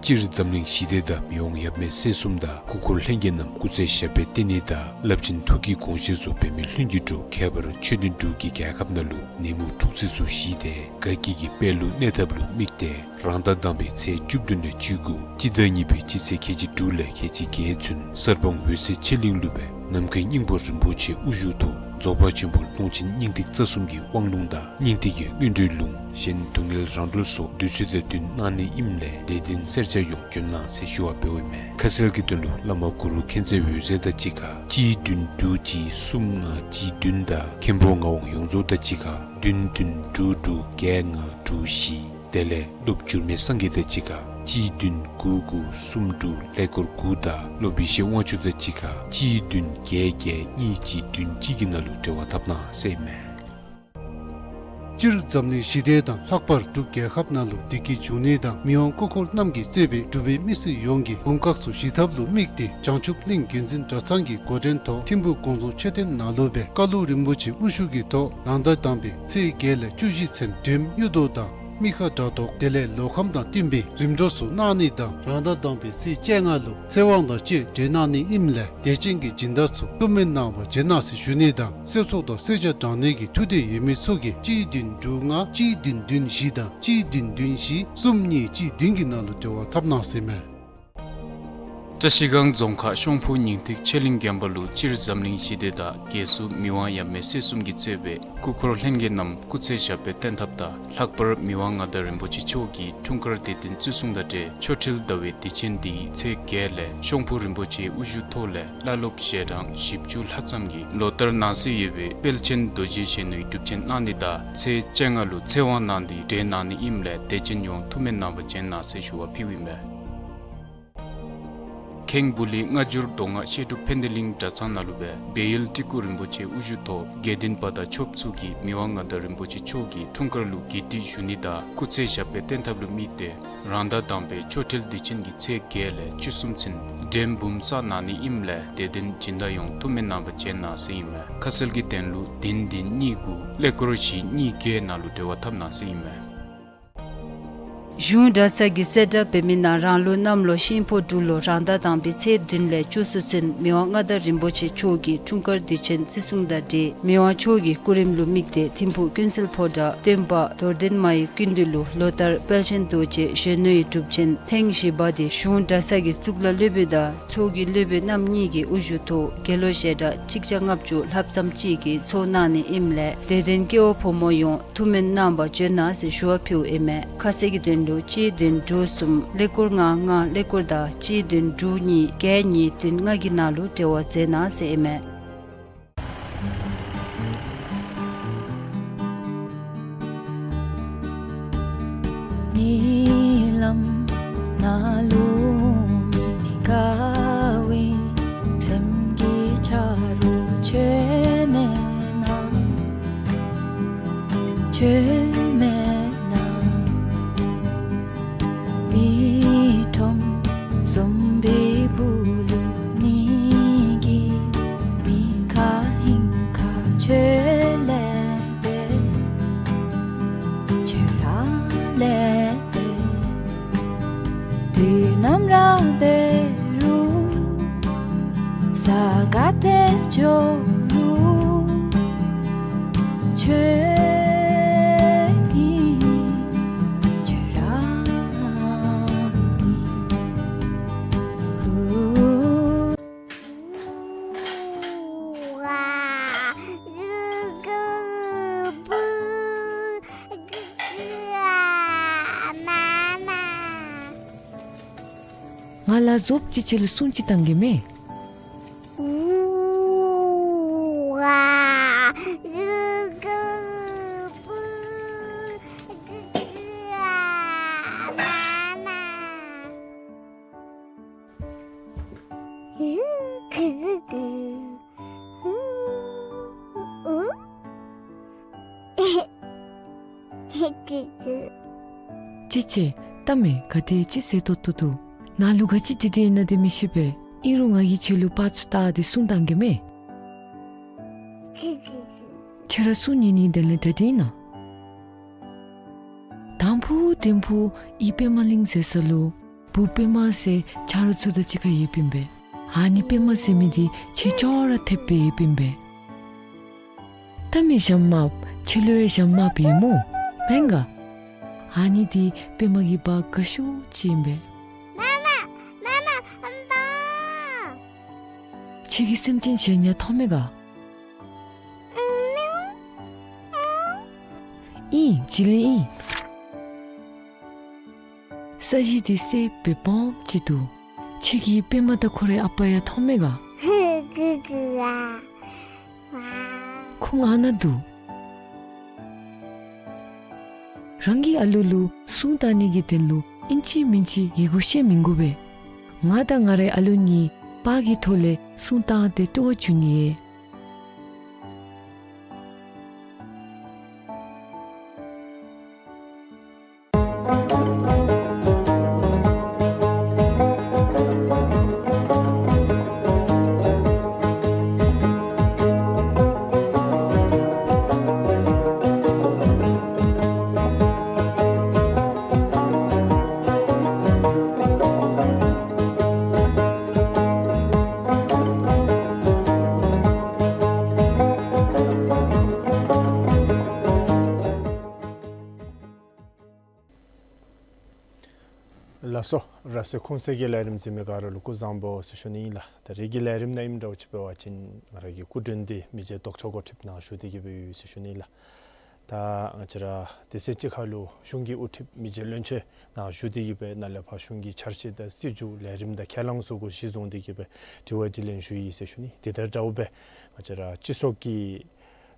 སྤྱིར་འཛམ་གླིང་ཞི་བདེ་དང་མི་དབང་ཡབ་མེས་སྲས་གསུམ་དང་སྐུ་འཁོར་ལྷན་རྒྱས་རྣམས་སྐུ་ཚེ་ཞབས་པད་བརྟན་ནི་དང་རླབས་ཆེན་ཐུགས་ཀྱི་དགོངས་བཞེད་ཚུ་འབད་མེད་ལྷུན་གྱིས་གྲུབ། ཁྱད་པར་ཆོས་ལྡན་འབྲུག་གི་རྒྱལ་ཁབ་ནང་ལུ་ནད་མུག་འཁྲུག་རྩོད་ཚུ་ཞི་སྟེ་དགའ་སྐྱིད་ཀྱི་དཔལ་ལུ་གནས་ཐབས་ལུ་དམིགས་ཏེ་རང་ཟླ་དང་པའི་ཚེས་བཅུ་བདུན་ལས་བཅུ་དགུ་སྤྱི་ཟླ་གཉིས་པའི་སྤྱི་ཚེས་ཁལ་གཅིག་དྲུག་ལས་ཁལ་གཅིག་བརྒྱད་ཚུན་གསར་སྤང་འོད་གསལ་ཆོས་གླིང་ལུ་སྦེ་ནམ་མཁའི་སྙིང་པོ་རིན་པོ་ཆེ་དབུ་བཞུགས་ཐོག་རྫོགས་པ་ཆེན་པོ་ཀློང་ཆེན་སྙིང་ཐིག་རྩ་གསུམ་གྱི་དབང་ལུང་དང་སྙིང་ཐིག་གི་སྔོན་འགྲོའི་ལུང་གཞན་སྡུག་བསྔལ་རང་གྲོལ་སོགས་བསྡུས་ཚིག་དང་བསྟུན་གནང་ནི་ཨིནམ་ལས་དད་ལྡན་སེར་སྐྱ་ཡོངས་བྱོན་གནང་ཟེར་ཞུ་བ་འབདཝ་ཨིན་མས། ཁ་གསལ་གྱི་དོན་ལུ་བླ་མ་གུ་རུ་མཁྱེན་བརྩེ་འོད་ཟེར་དང་གཅིག་ཁར་གཅིག་བདུན་དྲུག་གཅིག་གསུམ་ལྔ་གཅིག་བདུན་དང་མཁན་པོ་ངག་དབང་ཡོངས་རྫོགས་དང་གཅིག་ཁར་བདུན་བདུན་དྲུག་དྲུག་བརྒྱད་ལྔ་དྲུག་བཞི། དེ་ལས་སློབ་འགྱུར་མེད་སངས་རྒྱས་དང་གཅིག་ཁར་གཅིག་བདུན་དགུ་དགུ་གསུམ་དྲུག་ཀླད་ཀོར་དགུ་དང་སློབ་ཡེ་ཤེས་དབང་ཕྱུག་དང་གཅིག་ཁར་གཅིག་བདུན་བརྒྱད་བརྒྱད་གཉིས་གཅིག་བདུན་གཅིག་གི་ནང་ལུ་འབྲེལ་བ་འཐབ་གནང་ཟེར་ཨིན་མས། སྤྱིར་འཛམ་གླིང་ཞི་བདེ་དང་ལྷག་པར་འབྲུག་རྒྱལ་ཁབ་ནང་ལུ་བདེ་སྐྱིད་འབྱུང་ནི་དང་མི་དབང་སྐུ་འཁོར་རྣམས་ཀྱིས་གཙོས་པའི་འབྲུག་པའི་མི་སེར་ཡོངས་ཀྱི་དགོངས་བཀའ་ཚུ་གཞི་ཐབས་ལུ་དམིགས་ཏེ་བྱང་ཆུབ་གླིང་རྒྱུན་འཛིན་གྲྭ་ཚང་གི་འགོ་འདྲེན་ཐོག་ཐིམ་ཕུག་དགོངས་རྫོང་མཆོད་རྟེན་ནང་ལུ་སྦེ་བཀའ་སློབ་རིན་པོ་ཆེ་དབུ་བཞུགས་ཀྱི་ཐོག་རང་ཟླ་དང་པའི་ཚེས་བརྒྱད་ལས་བཅུ་བཞི་ཚུན་སྒྲོལམ་གཡུ་ཐོག་དང་མི་ཁ་དགྲ་བཟློག་དེ་ལས་ལོ་ཁམས་དང་བསྟུན་པའི་རིམ་གྲོ་ཚུ་གནང་ནི་དང་རང་ཟླ་དང་པའི་ཚེས་བཅོ་ལྔ་ལུ་ཚེ་དབང་དང་བཅས་གྲོལ་གནང་ནི་ཨིནམ་ལས་དད་ཅན་གྱི་སྦྱིན་བདག་ཚུ་ཐུགས་སྨོན་གནང་བར་བྱོན་གནང་ཟེར་ཞུ་ནི་དང་སྲས་ཚོགས་དང་སྲས་ཆ་དྲང་ནི་གི་ཐུགས་འདོད་ཡོད་མི་ཚུ་གིས་གཅིག་བདུན་དྲུག་ལྔ་གཅིག་བདུན་བདུན་བཞི་དང་གཅིག་བདུན་བདུན་བཞི་གསུམ་གཉིས་གཅིག་བདུན་གྱི་ནང་ལུ་འབྲེལ་བ་འཐབ་གནང་ཟེར་ཨིན་མས། བཀྲ་ཤིས་སྒང་རྫོང་ཁག་ཤོང་ཕུ་ཉིང་ཐིག་ཆོས་གླིང་དགོན་པ་ལུ་སྤྱིར་འཛམ་གླིང་ཞི་བདེ་དང་རྒྱལ་སྲུང་མི་དབང་ཡབ་མེས་སྲས་གསུམ་གྱིས་གཙོས་པའི་སྐུ་འཁོར་ལྷན་རྒྱས་རྣམས་སྐུ་ཚེ་ཞབས་པད་བརྟན་ཐབས་དང་ལྷག་པར་མི་དབང་མངའ་བདག་རིན་པོ་ཆེ་མཆོག་གི་འཁྲུངས་སྐར་དེ་ཐེངས་བརྩི་སྲུང་དང་འབྲེལ་ཆོ་འཕྲུལ་ཟླ་བའི་དུས་ཆེན་འདི་ཚེས་བརྒྱད་ལས་ཤོང་ཕུ་རིན་པོ་ཆེའི་དབུ་བཞུགས་ཐོག་ལས་བླ་སློབ་ཞལ་གྲངས་བཞི་བཅུ་ལྷག་ཙམ་གྱིས་ལོ་ལྟར་གནང་སྲོལ་ཡོད་པའི་དཔལ་ཆེན་རྡོ་རྗེ་གཞོན་ནུའི་སྒྲུབ་ཆེན་གནང་ནི་དང་ཚེས་བཅོ་ལྔ་ལུ་ཚེ་དབང་གནང་སྟེ་གྲོལ་གནང་ནི་ཨིནམ་ལས་དད་ཅན་ཡོངས་ཐུགས་སྨོན་གནང་བར་བྱོན་གནང་ཟེར་ཞུ་བ་ཕུལཝ་ཨིན་མས། ཁེངས་སྦུག་ལུ་སྔ་འགྱུར་མདོ་སྔགས་བཤད་སྒྲུབ་ཕན་བདེ་གླིང་གྲྭ་ཚང་ནང་ལུ་སྦེ་བལ་ཡུལ་སྤྲུལ་སྐུ་རིན་པོ་ཆེ་དབུ་བཞུགས་ཐོག་དགེ་འདུན་པ་དང་ཆོསཔ་ཚུ་གིས་མི་དབང་མངའ་བདག་རིན་པོ་ཆེ་མཆོག་གི་འཁྲུངས་སྐར་ལུ་དགེ་འདུན་ཞུ་ནི་དང་སྐུ་ཚེ་ཞབས་པད་བརྟན་ཐབས་ལུ་དམིགས་ཏེ་རང་ཟླ་དང་པའི་ཆོ་འཕྲུལ་དུས་ཆེན་གྱི་ཚེས་བརྒྱད་ལས་བཅུ་གསུམ་ཚུན་སྒྲོལམ་འབུམ་བསགས་གནང་ནི་ཨིནམ་ལས་དད་ལྡན་སྦྱིན་བདག་ཡོངས་ཐུགས་སྨོན་གནང་བར་བྱོན་གནང་ཟེར་ཨིན་མས། ཁ་གསལ་གྱི་དོན་ལུ་བདུན་བདུན་གཉིས་དགུ་ཀླད་ཀོར་བཞི་གཉིས་བརྒྱད་ནང་ལུ་འབྲེལ་བ་འཐབ་གནང་ཟེར་ཨིན་མས། གཞུང་གྲྭ་ཚང་གིས་གསལ་བསྒྲགས་འབད་མི་ནང་རང་ལུགས་གནམ་ལོ་ཤིང་ཕོ་འབྲུག་ལོ་རང་ཟླ་དང་པའི་ཚེས་བདུན་ལས་བཅུ་གསུམ་ཚུན་མི་དབང་མངའ་བདག་རིན་པོ་ཆེ་མཆོག་གི་འཁྲུངས་སྐར་དུས་ཆེན་བརྩི་སྲུང་དང་འབྲེལ་མི་དབང་མཆོག་གི་སྐུ་རིམ་ལུ་དམིགས་ཏེ་ཐིམ་ཕུག་ཀུན་གསལ་ཕོ་བྲང་སྟོན་པ་རྡོར་གདན་མ་ཡི་སྐུ་མདུན་ལུ་ལོ་ལྟར་དཔལ་ཆེན་རྡོ་རྗེ་གཞོན་ནུའི་སྒྲུབ་ཆེན་ཐེངས་བཞི་པ་དེ་གཞུང་གྲྭ་ཚང་གི་གཙུག་ལག་སློབ་དཔོན་དང་ཚོགས་ཀྱི་སློབ་དཔོན་རྣམ་གཉིས་ཀྱི་དབུ་བཞུགས་ཐོག་དགེ་སློང་ཞལ་གྲངས་གཅིག་བརྒྱ་ལྔ་བཅུ་ལྷགཔ་ཙམ་ཅིག་གིས་ཚོགས་གནང་ནི་ཨིནམ་ལས་དད་ལྡན་སྐྱེ་བོ་ཕོ་མོ་ཡོངས་ཐུགས་སྨོན་གནང་བར་བྱོན་གནང་ཟེར་ཞུ་བ་ཕུལཝ་ཨིན་མས། ཁ་གསལ་གྱི་དོན་ལུ་གཅིག་བདུན་དྲུག་གསུམ་ཀླད་ཀོར་ལྔ་ལྔ་ཀླད་ཀོར་དང་གཅིག་བདུན་དྲུག་གཉིས་བརྒྱད་གཉིས་བདུན་ལྔ་གི་ནང་ལུ་འབྲེལ་བ་མཛད་གནང་ཟེར་ཨིན་མས། ཉིན་ལམ་ནང་ལུ་མི་དགའ་བའི་སེམས་ཀྱི་ཆ་རོགས་ཁྱོད་མེད་ན། ཁྱོད་མེད་ན། མི་ཁྲོམ་ཟོམ་པའི་སྦུག་ལུ་ནི་གི་མི་ཁ་ཧིང་ཁ་ཁྱོད་ལས་པའི་ ང་ལ་ཟོབ་ཅིག་ཁྱོད་ལུ་སྲུང་ཅིག་བཏང་གེ་མས། ཅི་ཅི། ལྟ་མས། ག་དེ་ཅིག་ཟེར་ཏོག་ཏོ་འདུག། ནཱ་ལུ་ག་ཅི་དེ་དེ་ཨིན་ན་དེ་མི་ཤེས་པས། ཨིན་རུང་ང་གིས་ཁྱོད་ལུ་པར་ཚུ་བལྟ་སྟེ་སྲུང་བཏང་གེ་མས། ཁྱོད་ར་སྲུང་ནི་ནི་དེ་ལས་དེ་དེ་ཨིན་ན། དང་ཕུ་དེང་ཕུ་ཨི་པདྨ་གླིང་ཟེར་ས་ལུ་བུ་པདྨ་ཟེར་ཆ་རོགས་ཚུ་དང་གཅིག་ཁར་ཡོདཔ་ཨིན་པས། ཨ་ནི་པདྨ་ཟེར་མི་འདི་ཁྱོད་ཅོག་ར་འཐདཔ་སྦེ་ཡོདཔ་ཨིན་པས། ལྟ་མས་ཞྭམོ་དམརཔོ། ཁྱོད་ལུ་ཡང་ཞྭམོ་དམརཔོ་ཡོད་སྨོ། མེན་ག། ཨ་ནི་འདི་པདྨ་གི་བ་དགའ་ཤོས་ཅིག་ཨིན་པས། མ་མ་མ་མ་ཨམ་པ། ཁྱོད་ཀྱིས་སེམས་ཅན་གཞན་ཡང་མཐོང་མས་ག། ཨིན། བྱི་ལི་ཨིན། ས་གཞི་འདི་སེར་སྦེ་སྦོམ་ཅིག་འདུག། ཁྱོད་ཀྱིས་པདྨ་དང་ཁོ་རའི་ཨ་པ་ཡང་མཐོང་མས་ག། ཁོང་ཨ་ནཱ་འདུག། རང་གི་ཨ་ལུ་ལུ་སྲུང་བཏང་ནི་གི་དོན་ལུ་ཨིན་ཅི་མིན་ཅི་ཡི་གུ་བཤད་མི་དགོ་པས། ང་དང་ང་རའི་ཨ་ལུ་གཉིས་པར་གྱི་ཐོག་ལས་སྲུང་བཏང་སྟེ་སྤྲོ་བ་བྱུང་ནི་ཡོད། ལགས་སོ། ར་སེ་ཁུང་སེ་གི་ལས་རིམ་གཟིགས་མི་ག་ར་ལུ་སྐུ་གཟུགས་བཟང་པོ་ཟེར་ཞུ་ནི་ཨིན་ལགས། ད་རིས་ཀྱི་ལས་རིམ་ནང་ཨིནམ་འདྲཝ་ཅིག་འབད་བ་ཅིན་ང་ར་གི་སྐུ་མགྲོན་འདི་མི་རྗེ་ལྡོག་ཕྱོགས་འགོ་ཁྲིདཔ་ནཱ་བཞུགས་ཏེ་གི་སྦེ་ཡོད་ཟེར་ཞུ་ནི་ཨིན་ལགས། ད་ང་བཅས་ར་དེ་ཚེ་གཅིག་ཁར་ལུ་གཞུང་གི་དབུ་ཁྲིདཔ་མི་རྗེ་བློན་ཆེན་ནཱ་བཞུགས་ཏེ་གི་སྦེ་ནཱ་ལས་ཕར་གཞུང་གི་འཆར་གཞི་དང་སྲིད་བྱུས་ལས་རིམ་དང་ཁས་བླངས་ཚུ་གུ་གཞི་བཟུང་སྟེ་གི་སྦེ་དྲི་བ་དྲིས་ལན་ཞུ་ཡི་ཟེར་ཞུ་ནི། དེ་དང་འདྲཝ་སྦེ་ང་བཅས་ར་སྤྱི་ཚོགས་ཀྱི་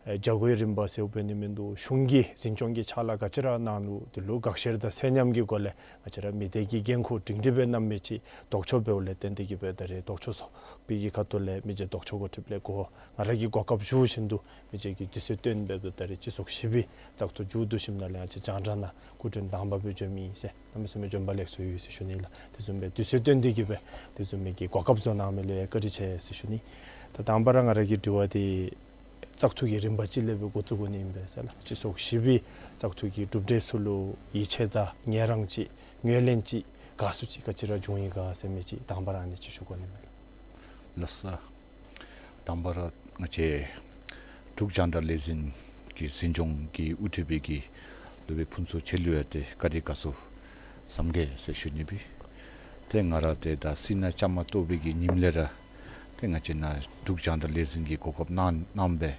ཨེ་བྱ་སྒོའི་རིམ་པ་ཟེརཝ་འབད་ནི་མིན་འདུག། གཞུང་གིས་འཛིན་སྐྱོང་གི་ཕྱག་ལཱ་ག་ཅི་ར་གནང་ནུག། དེ་ལུ་དགག་བཤེར་དང་གསན་ཉམས་ཀྱི་སྒོ་ལས་ང་བཅས་ར་མི་སྡེ་གི་འགན་ཁུར་སྒྲིང་སྒྲི་སྦེ་གནང་མི་ཅིག་ལྡོག་ཕྱོགས་འབདཝ་ལས་བརྟེན་ཏེ་གི་སྦེ་ད་རེས་ལྡོག་ཕྱོགས་ཚོགས་པའི་གི་ཁ་ཐུག་ལས་མི་རྗེ་ལྡོག་ཕྱོགས་འགོ་ཁྲིདཔ་ལས་གོ་ང་ར་གི་གོ་སྐབས་ཞུ་བཞིན་དུ་མི་རྗེ་གིས་དུས་ཚོད་བཏོན་འབད་དེ་ད་རེས་སྤྱི་ཚོགས་བཞི་པའི་བཙག་འཐུ་མཇུག་བསྡུ་ཞིནམ་ལས་ང་བཅས་རྒྱང་བསྒྲགས་ནང་སྐུ་མགྲོན་དང་པ་སྦེ་འབྱོན་མི་ཨིན་ཟེར། གནམ་མེད་ས་མེད་བྱོན་པ་ལེགས་སོ་ཡོད་ཟེར་ཞུ་ནི་ལགས། དེ་བཟུམ་སྦེ་དུས་ཚོད་བཏོན་ཏེ་གི་སྦེ་དེ་བཟུམ་མའི་གི་གོ་སྐབས་བཟོ་གནང་མི་ལུ་ཡང་བཀའ་དྲིན་ཆེ་ཟེར་ཞུ་ནི། ད་དང་པ་ར་ང་ར་གི་དྲི་བ་འདི་བཙག་འཐུ་གི་རིམ་པ་ཅིག་ལས་སྦེ་འགོ་བཙུགས་དགོ་ནི་ཨིན་པས་ཟེར་ལགས། སྤྱི་ཚོགས་བཞི་པའི་བཙག་འཐུ་གི་གྲུབ་འབྲས་ཚུ་ལུ་ཡིད་ཆེས་དང་ངལ་རངས་ཅིག་ངོས་ལེན་ཅིག་དགའ་བསུ་ཅིག་ག་ཅི་ར་བྱུང་ཡི་ག་ཟེར་མི་ཅིག་དང་པ་ར་ཨ་ནི་ཅིག་ཞུ་དགོ་ནི་མས་ལགས། ལགས་སོ། དང་པ་ར་ང་བཅས་འབྲུག་རྒྱང་བསྒྲགས་ལས་འཛིན་གྱི་འཛིན་སྐྱོང་གི་དབུ་ཁྲིད་པའི་གི་སློབ་དཔོན་ཕུན་ཚོགས་ཁྱོད་ལུ་ཡང་ཏེ་བཀའ་དྲིན་དགའ་ཚོར་གསུང་གེ་ཟེར་ཞུ་ནི་སྦེ། ཏེ་ང་ར་ཏེ་ད་སྲིད་ནང་བཅའ་མར་གཏོགས་པའི་གི་ཉིནམ་ལས་ར་ཏེ་ང་བཅས་ནཱ་འབྲུག་རྒྱང་བསྒྲགས་ལས་འཛིན་གྱི་གོ་སྐབས་གནང་གནངམ་སྦེ་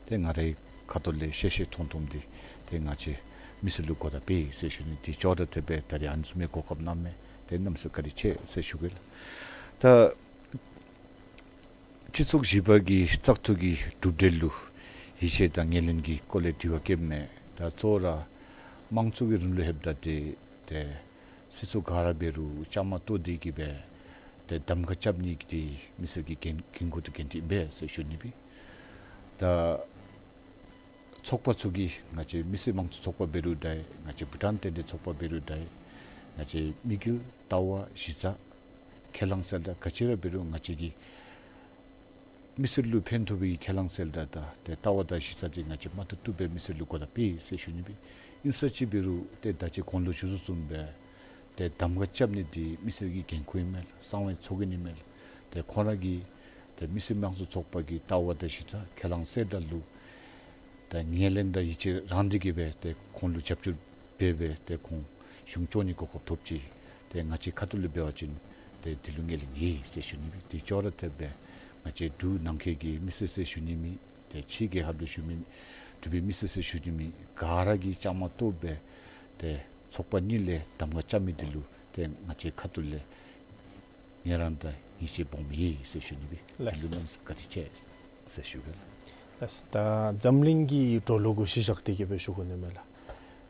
ཏེ་ང་རའི་ཁ་ཐུག་ལས་ཤེས་ཤེས་མཐོང་མཐོངམ་འདི་ཏེ་ང་བཅས་མི་སེར་ལུ་གོ་བརྡ་སྤེལ་ཡི་ཟེར་ཞུ་ནི། དེ་ཅོག་ར་འཐདཔ་སྦེ་ད་རིས་ཨ་ནི་བཟུམ་མའི་གོ་སྐབས་གནང་མི་ཏེ་གནམ་མེད་ས་མེད་བཀའ་དྲིན་ཆེ་ཟེར་ཞུ་གེ་ལགས། ད་སྤྱི་ཚོགས་བཞི་པ་གི་བཙག་འཐུ་གི་གྲུབ་འབྲས་ལུ་ཡིད་ཆེས་དང་ངོས་ལེན་གྱི་སྐོར་ལས་དྲི་བ་བཀོདཔ་མས། ད་གཙོ་བོ་ར་དམངས་གཙོ་གི་རིང་ལུགས་ལྷོདཔ་ད་ཏེ་ཏེ་སྲིད་ཚོགས་ག་ར་འབད་རུང་བཅའ་མར་གཏོགས་ཏེ་གི་སྦེ་ཏེ་གདམ་ཁ་རྐྱབ་ནི་འདི་མི་སེར་གྱི་འགན་འགན་ཁུར་དང་འགན་འཁྲི་ཨིན་པས་ཟེར་ཞུ་ནི་སྦེ། ད་ཚོགས་པ་ཚུ་གིས་ང་བཅས་མི་སེར་དམངས་གཙོ་ཚོགས་པ་འབད་རུང་འདྲ་ང་བཅས་བྷུ་ཊཱན་རྟེན་འབྲེལ་ཚོགས་པ་འབད་རུང་འདྲ་ང་བཅས་དམིགས་ཡུལ་ལྟ་བ་གཞི་རྩ་ཁས་བླངས་གསལ་བསྒྲགས་ག་ཅི་ར་འབད་རུང་ང་བཅས་ཀྱིས་མི་སེར་ལུ་ཕན་ཐོགས་པའི་ཁས་བླངས་གསལ་བསྒྲགས་དང་ཏེ་ལྟ་བ་དང་གཞི་རྩ་འདི་ང་བཅས་མ་ཐུབ་ཐུབ་སྦེ་མི་སེར་ལུ་གོ་བརྡ་སྤེལ་ཡི་ཟེར་ཞུ་ནི་སྦེ། ཨིན་ས་ཅི་འབད་རུང་ཏེ་ད་ཅི་གོང་ལུ་ཞུ་ཚུལ་བཟུམ་སྦེ་ཏེ་གདམ་ཁ་རྐྱབ་ནི་འདི་མི་སེར་གྱི་འགན་ཁུར་ཨིན་མས་ལགས། གསང་བའི་ཚོགས་རྒྱན་ཨིན་མས་ལགས། ཏེ་ཁོང་ར་གིས་ ཏེ་མི་སེར་དམངས་གཙོ་ཚོགས་པ་གི་ལྟ་བ་དང་གཞི་རྩ་ཁས་བླངས་གསལ་བསྒྲགས་ལུ་ད་ངོས་ལེན་དང་ཡིད་ཆེས་རང་འདི་གིས་སྦེ་ཏེ་ཁོང་ལུ་རྒྱབ་སྐྱོར་འབད་སྦེ་ཏེ་ཁོང་གཞུང་སྐྱོང་ནི་གོ་སྐབས་ཐོབ་ཅི། ཏེ་ང་བཅས་ཁ་ཐུག་ལས་འབད་བ་ཅིན་ཏེ་འདི་ལུ་ངོས་ལེན་ཡོད་ཟེར་ཞུ་ནི་སྦེ། དེ་ཅོག་ར་འཐདཔ་སྦེ་ང་བཅས་འབྲུག་ནང་འཁོད་ཀྱི་མི་སེར་ཟེར་ཞུ་ནི་མེད། ཏེ་ཕྱི་རྒྱལ་ཁབ་ལུ་བཞུགས་མི་འབྲུག་པའི་མི་སེར་ཟེར་ཞུ་ནི་མེད། ག་ར་གིས་བཅའ་མར་གཏོགས་སྦེ་ཏེ་ཚོགས་པ་གཉིས་ལས་གདམ་ཁ་རྐྱབ་མི་འདི་ལུ་ཏེ་ང་བཅས་ཁ་ཐུག་ལས་ངོས་རང་དང་ཡིད་ཆེས་སྦོམ་ཡོད་ཟེར་ཞུ་ནི་སྦེ། ལགས། འདི་ལུ་གནམ་མེད་ས་མེད་བཀའ་དྲིན་ཆེ་ཟེར་ཞུ་གེ་ལགས། ལགས། ད་འཛམ་གླིང་གི་འགྲོ་ལུགས་གུ་གཞི་བཞག་སྟེ་གི་སྦེ་ཞུ་དགོ་ནི་མས་ལགས།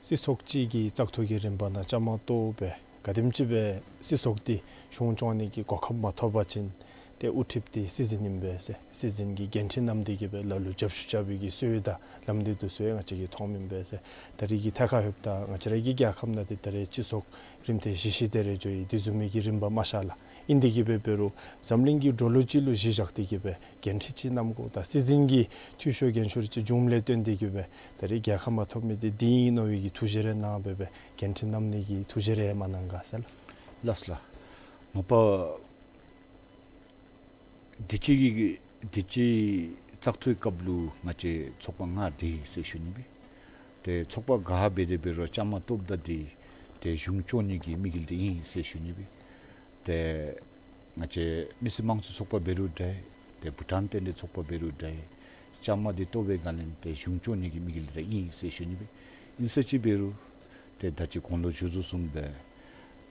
སྲིད་ཚོགས་གཅིག་གིས་བཙག་འཐུ་གི་རིམ་པ་ནང་བཅའ་མར་གཏོགས་སྦེ་ག་དེམ་ཅིག་སྦེ་སྲིད་ཚོགས་འདི་གཞུང་སྐྱོང་ནི་གི་གོ་སྐབས་མ་ཐོབ་པ་ཅིན་ཏེ་དབུ་ཁྲིདཔ་འདི་སྲིད་འཛིན་ཨིན་པས་ཟེར་སྲིད་འཛིན་གྱིས་འགན་འཁྲི་བསྣམས་ཏེ་གི་སྦེ་ལ་ལུ་རྒྱབ་བཤུད་རྐྱབ་པའི་གི་སྲོལ་དང་ལམ་འདི་འདུག་ཟེར་ང་བཅས་ཀྱིས་མཐོངམ་ཨིན་པས་ཟེར། ད་རེས་ཀྱི་ཐད་ཁར་ལྷོདཔ་ད་ང་བཅས་ར་གི་རྒྱལ་ཁབ་ནང་འདི་ད་རེས་སྤྱི་ཚོགས་རིམ་ཐེངས་བཞི་བཞི་དེ་རེ་འགྱོ་ཡི། དེ་བཟུམ་མའི་གི་རིམ་པ་མ་ཤར་ལགས། ཨིན་དེ་གི་སྦེ་འབད་རུང་འཛམ་གླིང་གི་འགྲོ་ལུགས་ཅིག་ལུ་གཞི་བཞག་སྟེ་གི་སྦེ་འགན་འཁྲི་ཅིག་བསྣམ་དགོ། ད་སྲིད་འཛིན་གྱི་འཐུས་ཤོར་འགན་ཤོར་ཅིག་བྱུངམ་ལས་བརྟེན་ཏེ་གི་སྦེ་ད་རེས་རྒྱལ་ཁ་མ་ཐོབ་མི་འདི་འདི་ཨིན་མནོ་བའི་གི་ཐུགས་བཞེད་རེ་གནང་སྦེ་སྦེ་འགན་འཁྲི་བསྣམ་ནི་གི་ཐུགས་བཞེད་རེ་མ་གནང་ག་ཟེར་ལགས། ལགས་ལགས། མ་པ་དུས་ཅི་གི་དུས་ཅི་བཙག་འཐུའི་སྐབས་ལུ་ང་བཅས་ཚོགས་པ་ལྔ་འདུས་ཟེར་ཞུ་ནི་སྦེ། ཏེ་ཚོགས་པ་ག་འབད་དེ་འབད་རུང་བཅའ་མར་གཏོགསཔ་ད་འདི་ཏེ་གཞུང་སྐྱོང་ནི་གི་དམིགས་ཡུལ་འདི་ཨིན་ཟེར་ཞུ་ནི་སྦེ། ཏེ་ང་བཅས་མི་སེར་དམངས་གཙོ་ཚོགས་པ་འབད་རུང་འདྲ། ཏེ་བྷུ་ཊཱན་རྟེན་འབྲེལ་ཚོགས་པ་འབད་རུང་འདྲ། བཅའ་མར་འདི་གཏོགས་པའི་སྒང་ལས་ཏེ་གཞུང་སྐྱོང་ནི་གི་དམིགས་ཡུལ་འདི་ར་ཨིན་ཟེར་ཞུ་ནི་སྦེ། ཨིན་ས་ཅིག་འབད་རུང་ཏེ་ད་ཅི་གོང་ལུ་ཞུ་དོ་བཟུམ་སྦེ་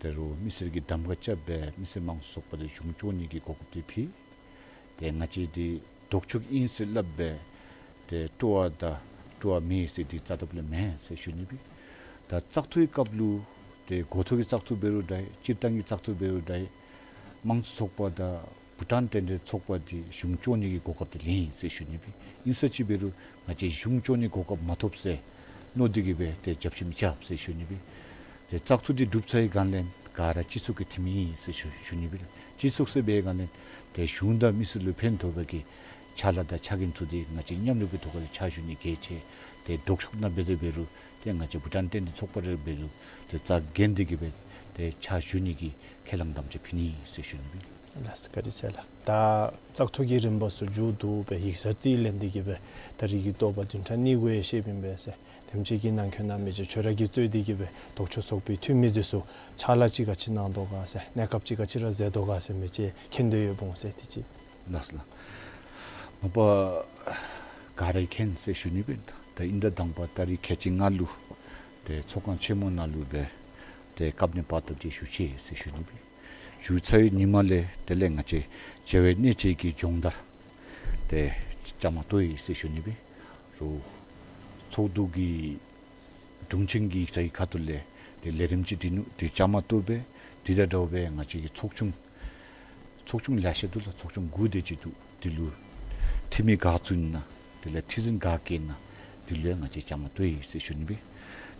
ད་རུང་མི་སེར་གྱིས་གདམ་ཁ་རྐྱབ་སྦེ་མི་སེར་དམངས་གཙོ་ཚོགས་པ་འདི་གཞུང་སྐྱོང་ནི་གི་གོ་སྐབས་འདི་ཕུལ། ཏེ་ང་བཅས་འདི་ལྡོག་ཕྱོགས་ཨིན་ཟེར་སླབ་སྦེ་ཏེ་སྤྲོ་བ་དང་སྤྲོ་བ་མེད་ཟེར་འདི་རྩ་དག་ལས་མེན་ཟེར་ཞུ་ནི་སྦེ། ད་བཙག་འཐུའི་སྐབས་ལུ་ཏེ་འགོ་ཐོག་གི་བཙག་འཐུ་འབད་རུང་འདྲ། སྤྱིར་བཏང་གི་བཙག་འཐུ་འབད་རུང་འདྲ། དམངས་གཙོ་ཚོགས་པ་དང་བྷུ་ཊཱན་རྟེན་འབྲེལ་ཚོགས་པ་འདི་གཞུང་སྐྱོང་ནི་གི་གོ་སྐབས་འདི་ལེན་ཟེར་ཞུ་ནི་སྦེ། ཨིན་ས་ཅིག་འབད་རུང་ང་བཅས་གཞུང་སྐྱོང་ནི་གོ་སྐབས་མ་ཐོབ་ཟེར་མནོ་སྟེ་གི་སྦེ་ཏེ་རྒྱབ་བཤུད་མི་རྐྱབ་ཟེར་ཞུ་ནི་སྦེ། ཏེ་བཙག་འཐུ་འདི་གྲུབ་ཚར་བའི་སྒང་ལས་ག་ར་སྤྱི་ཚོགས་ཀྱི་འཐུས་མི་ཨིན་ཟེར་ཞུ་ཞུ་ནི་སྦེ། སྤྱི་ཚོགས་ཟེར་བའི་སྒང་ལས་ཏེ་གཞུང་དང་མི་སེར་ལུ་ཕན་ཐོགས་པའི་གི་ཕྱག་ལཱ་དང་ཕྱག་འགན་ཚུ་འདི་ང་བཅས་མཉམ་རུབ་ཀྱི་ཐོག་ལས་ཕྱག་ཞུ་ནི་གལ་ཆེ། ཏེ་ལྡོག་ཕྱོགས་ནང་འབད་དེ་འབད་རུང་ཏེ་ང་བཅས་བྷུ་ཊཱན་རྟེན་འབྲེལ་ཚོགས་པ་རེ་འབད་རུང་ཏེ་རྩ་འགེངས་ཏེ་གི་སྦེ་ཏེ་ཕྱག་ཞུ་ནི་གི་ཁས་བླངས་དམ་བཅའ་ཕུལ་ནི་ཟེར་ཞུ་ནི་སྦེ། ལགས་སོ། བཀའ་དྲིན་ཆེ་ལགས། ད་བཙག་འཐུ་གི་རིམ་པ་ཚུ་མཇུག་བསྡུ་སྦེ་ཡིག་ཚང་རྩིས་ལེན་ཏེ་གི་སྦེ་ད་རེས་ཀྱི་དོགས་པ་བདུན་ཕྲག་གཉིས་གུ་ཡང་བཤདཔ་ཨིན་པས་ཟེར། དེམ་ཅིག་གི་ནང་འཁོད་ནང་མི་རྗེ་ཁྱོད་ར་གིས་གཙོས་ཏེ་གི་སྦེ་ལྡོག་ཕྱོགས་ཚོགས་པའི་འཐུས་མི་འདི་ཚུ་ཕྱག་ལཱ་ཅིག་ག་ཅི་གནང་དོ་ག་ཟེར་གནས་སྐབས་ཅིག་ག་ཅི་ར་མཛད་དོ་ག་ཟེར་མི་ཅིག་མཁྱེན་འདོད་ཡོདཔ་འོང་ཟེར་དེ་ཅིག། ལགས་ལགས། མ་པ་ག་ར་མཁྱེན་ཟེར་ཞུ་ནི་སྦེ། ད་ཨིན་ད་དང་པ་ད་རེས་ཁལ་གཅིག་ལྔ་ལུ་ཏེ་ཚོགས་ཁང་ཆེན་མོ་ནང་ལུ་སྦེ་ཏེ་བཀའ་གནང་པར་བཏབ་སྟེ་བཞུགས་ཅི་ཟེར་ཞུ་ནི་སྦེ། བཞུགས་ཚར་བའི་ཉིནམ་ལས་དེ་ལས་ང་བཅས་བྱ་བའི་གནད་ཅིག་གི་སྦྱོང་བརྡར་ཏེ་བཅའ་མར་གཏོགས་ཡི་ཟེར་ཞུ་ནི་སྦེ། རུང་ཚོགས་འདུ་གི་དྲུང་ཆེན་གྱི་ཡིག་ཚང་གི་ཁ་ཐུག་ལས་ཏེ་ལས་རིམ་ཅིག་འདི་ནུ་འདི་བཅའ་མར་གཏོགས་སྦེ། དེ་དང་འདྲཝ་སྦེ་ང་བཅས་ཀྱི་ཚོགས་ཆུང་ཚོགས་ཆུང་ལེ་ཤ་འདུག་ལགས། ཚོགས་ཆུང་དགུ་དེ་ཅིག་འདུག། དེ་ལུ་འཐུས་མི་ག་ཚུད་ན་དེ་ལས་ཁྲི་འཛིན་ག་བཀོད་ན་དེ་ལུ་ཡང་ང་བཅས་བཅའ་མར་གཏོགས་ཡི་ཟེར་ཞུ་ནི་སྦེ།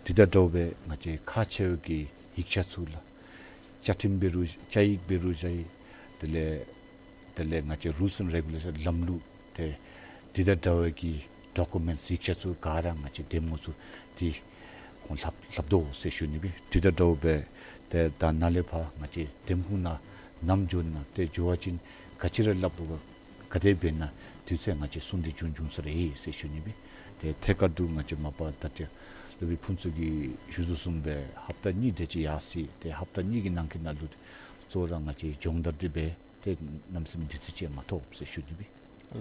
དེ་དང་འདྲཝ་སྦེ་ང་བཅས་ཁག་ཆེ་བའི་གི་ཡིག་ཆ་ཚུ་ལགས། བཅའ་ཁྲིམས་འབད་རུང་བཅའ་ཡིག་འབད་རུང་བཅའ་ཡིག་དེ་ལས་དེ་ལས་ང་བཅས་རུལསི་ཨེནཌ་རེ་གུ་ལེ་ཤཱན་ལམ་ལུགས་ཏེ་དེ་དང་འདྲ་བའི་གི་ཌོ་ཀུ་མེནཊསི་ཡིག་ཆ་ཚུ་ག་ར་ང་བཅས་འདེམས་ངོ་ཚུ་འདི་ཁོང་ལྷབ་ལྷབ་དོ་ཟེར་ཞུ་ནི་སྦེ། དེ་དང་འདྲཝ་སྦེ་ཏེ་ད་ནཱ་ལས་ཕར་ང་བཅས་འདེམས་ཁོངས་ནང་ནམ་འགྱོ་ན་ཏེ་འགྱོ་བ་ཅིན་ག་ཅི་ར་སླབ་དགོ་ག་དེ་འབད་ན་དུས་ཚོད་ང་བཅས་སྲུང་སྟེ་འགྱོ་འགྱོ་ས་ར་ཨིན་ཟེར་ཞུ་ནི་སྦེ། ཏེ་ཐད་ཀར་དུ་ང་བཅས་མ་པ་ད་ཅི་སློབ་དཔོན་ཕུན་ཚོགས་ཀྱིས་ཞུ་དོ་བཟུམ་སྦེ་ཧབ་ཏ་གཉིས་དེ་ཅིག་ཡར་སོ་ཡི། ཏེ་ཧབ་ཏ་གཉིས་ཀྱི་ནང་འཁོད་ནང་ལུ་གཙོ་བོ་ར་ང་བཅས་སྦྱོང་བརྡར་འདི་འབད་ཏེ་གནམ་མེད་ས་མེད་དུས་ཚོད་ཅིག་མ་ཐོབ་ཟེར་ཞུ་ནི་སྦེ།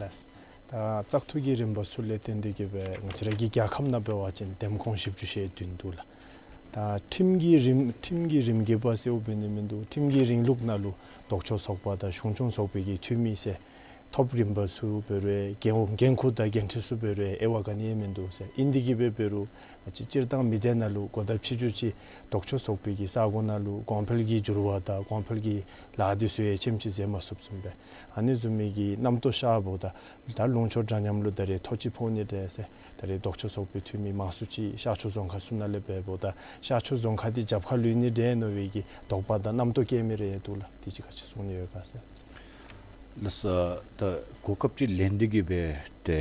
ལགས། ད་བཙག་འཐུ་གི་རིམ་པ་ཚུ་ལས་བརྟེན་ཏེ་གི་སྦེ་ང་བཅས་ར་གི་རྒྱལ་ཁབ་ནང་འབད་བ་ཅིན་འདེམས་ཁོངས་བཞི་བཅུ་ཞེ་བདུན་འདུག་ལགས། ད་ཁྲིམས་ཀྱི་རིམ་ཁྲིམས་ཀྱི་རིམ་གྱིས་འབད་ཟེར་འབད་ནི་མིན་འདུག། ཁྲིམས་ཀྱི་རིང་ལུགས་ནང་ལུ་ལྡོག་ཕྱོགས་ཚོགས་པ་དང་གཞུང་སྐྱོང་ཚོགས་པའི་གི་འཐུས་མི་ཟེར་ཐོབ་རིམ་པ་ཚུ་འབད་རུང་འགན་འགན་ཁུར་དང་འགན་འཁྲི་ཚུ་འབད་རུང་དབྱེ་བ་ག་ནི་ཡང་མིན་འདུག་ཟེར། ཨིན་དེ་གི་སྦེ་འབད་རུང་ང་བཅས་སྤྱིར་བཏང་མི་སྡེ་ནང་ལུ་གོ་བརྡ་ཕྱི་འགྱུར་ཅིག་ལྡོག་ཕྱོགས་ཚོགས་པའི་གི་ས་གོ་ནང་ལུ་གོང་འཕེལ་གྱི་འགྱུར་བ་དང་གོང་འཕེལ་གྱི་ལཱ་འདི་ཚུ་ཡང་ཅམ་ཅིག་མཛད་མ་ཚུགསཔ་བཟུམ་སྦེ་ཨ་ནི་བཟུམ་མའི་གི་རྣམ་རྟོག་ཤརཝ་ད་ད་ལུང་ཕྱོགས་འདྲ་མཉམ་ལུ་ད་རེས་ཐོ་ཅིག་ཕོག་ནི་འདྲས་ཟེར། ད་རེས་ལྡོག་ཕྱོགས་ཚོགས་པའི་འཐུས་མི་མང་སུ་ཅིག་ཤར་ཕྱོགས་རྫོང་ཁག་ཚུ་ནང་ལས་འབདཝ་ད་ཤར་ཕྱོགས་རྫོང་ཁག་འདི་རྒྱབ་ཁར་ལུས་ནི་འདྲས་མནོ་བའི་གི་དོགས་པ་དང་རྣམ་རྟོག་སྐྱེ་མི་རེ་འདུག་ལགས། དེ་ཅིག་ག་ཅི་གསུང་ནི་ཡོད་ག་ཟེར། ལགས་སོ། ད་གོ་སྐབས་ཅིག་ལེན་ཏེ་གི་སྦེ་ཏེ་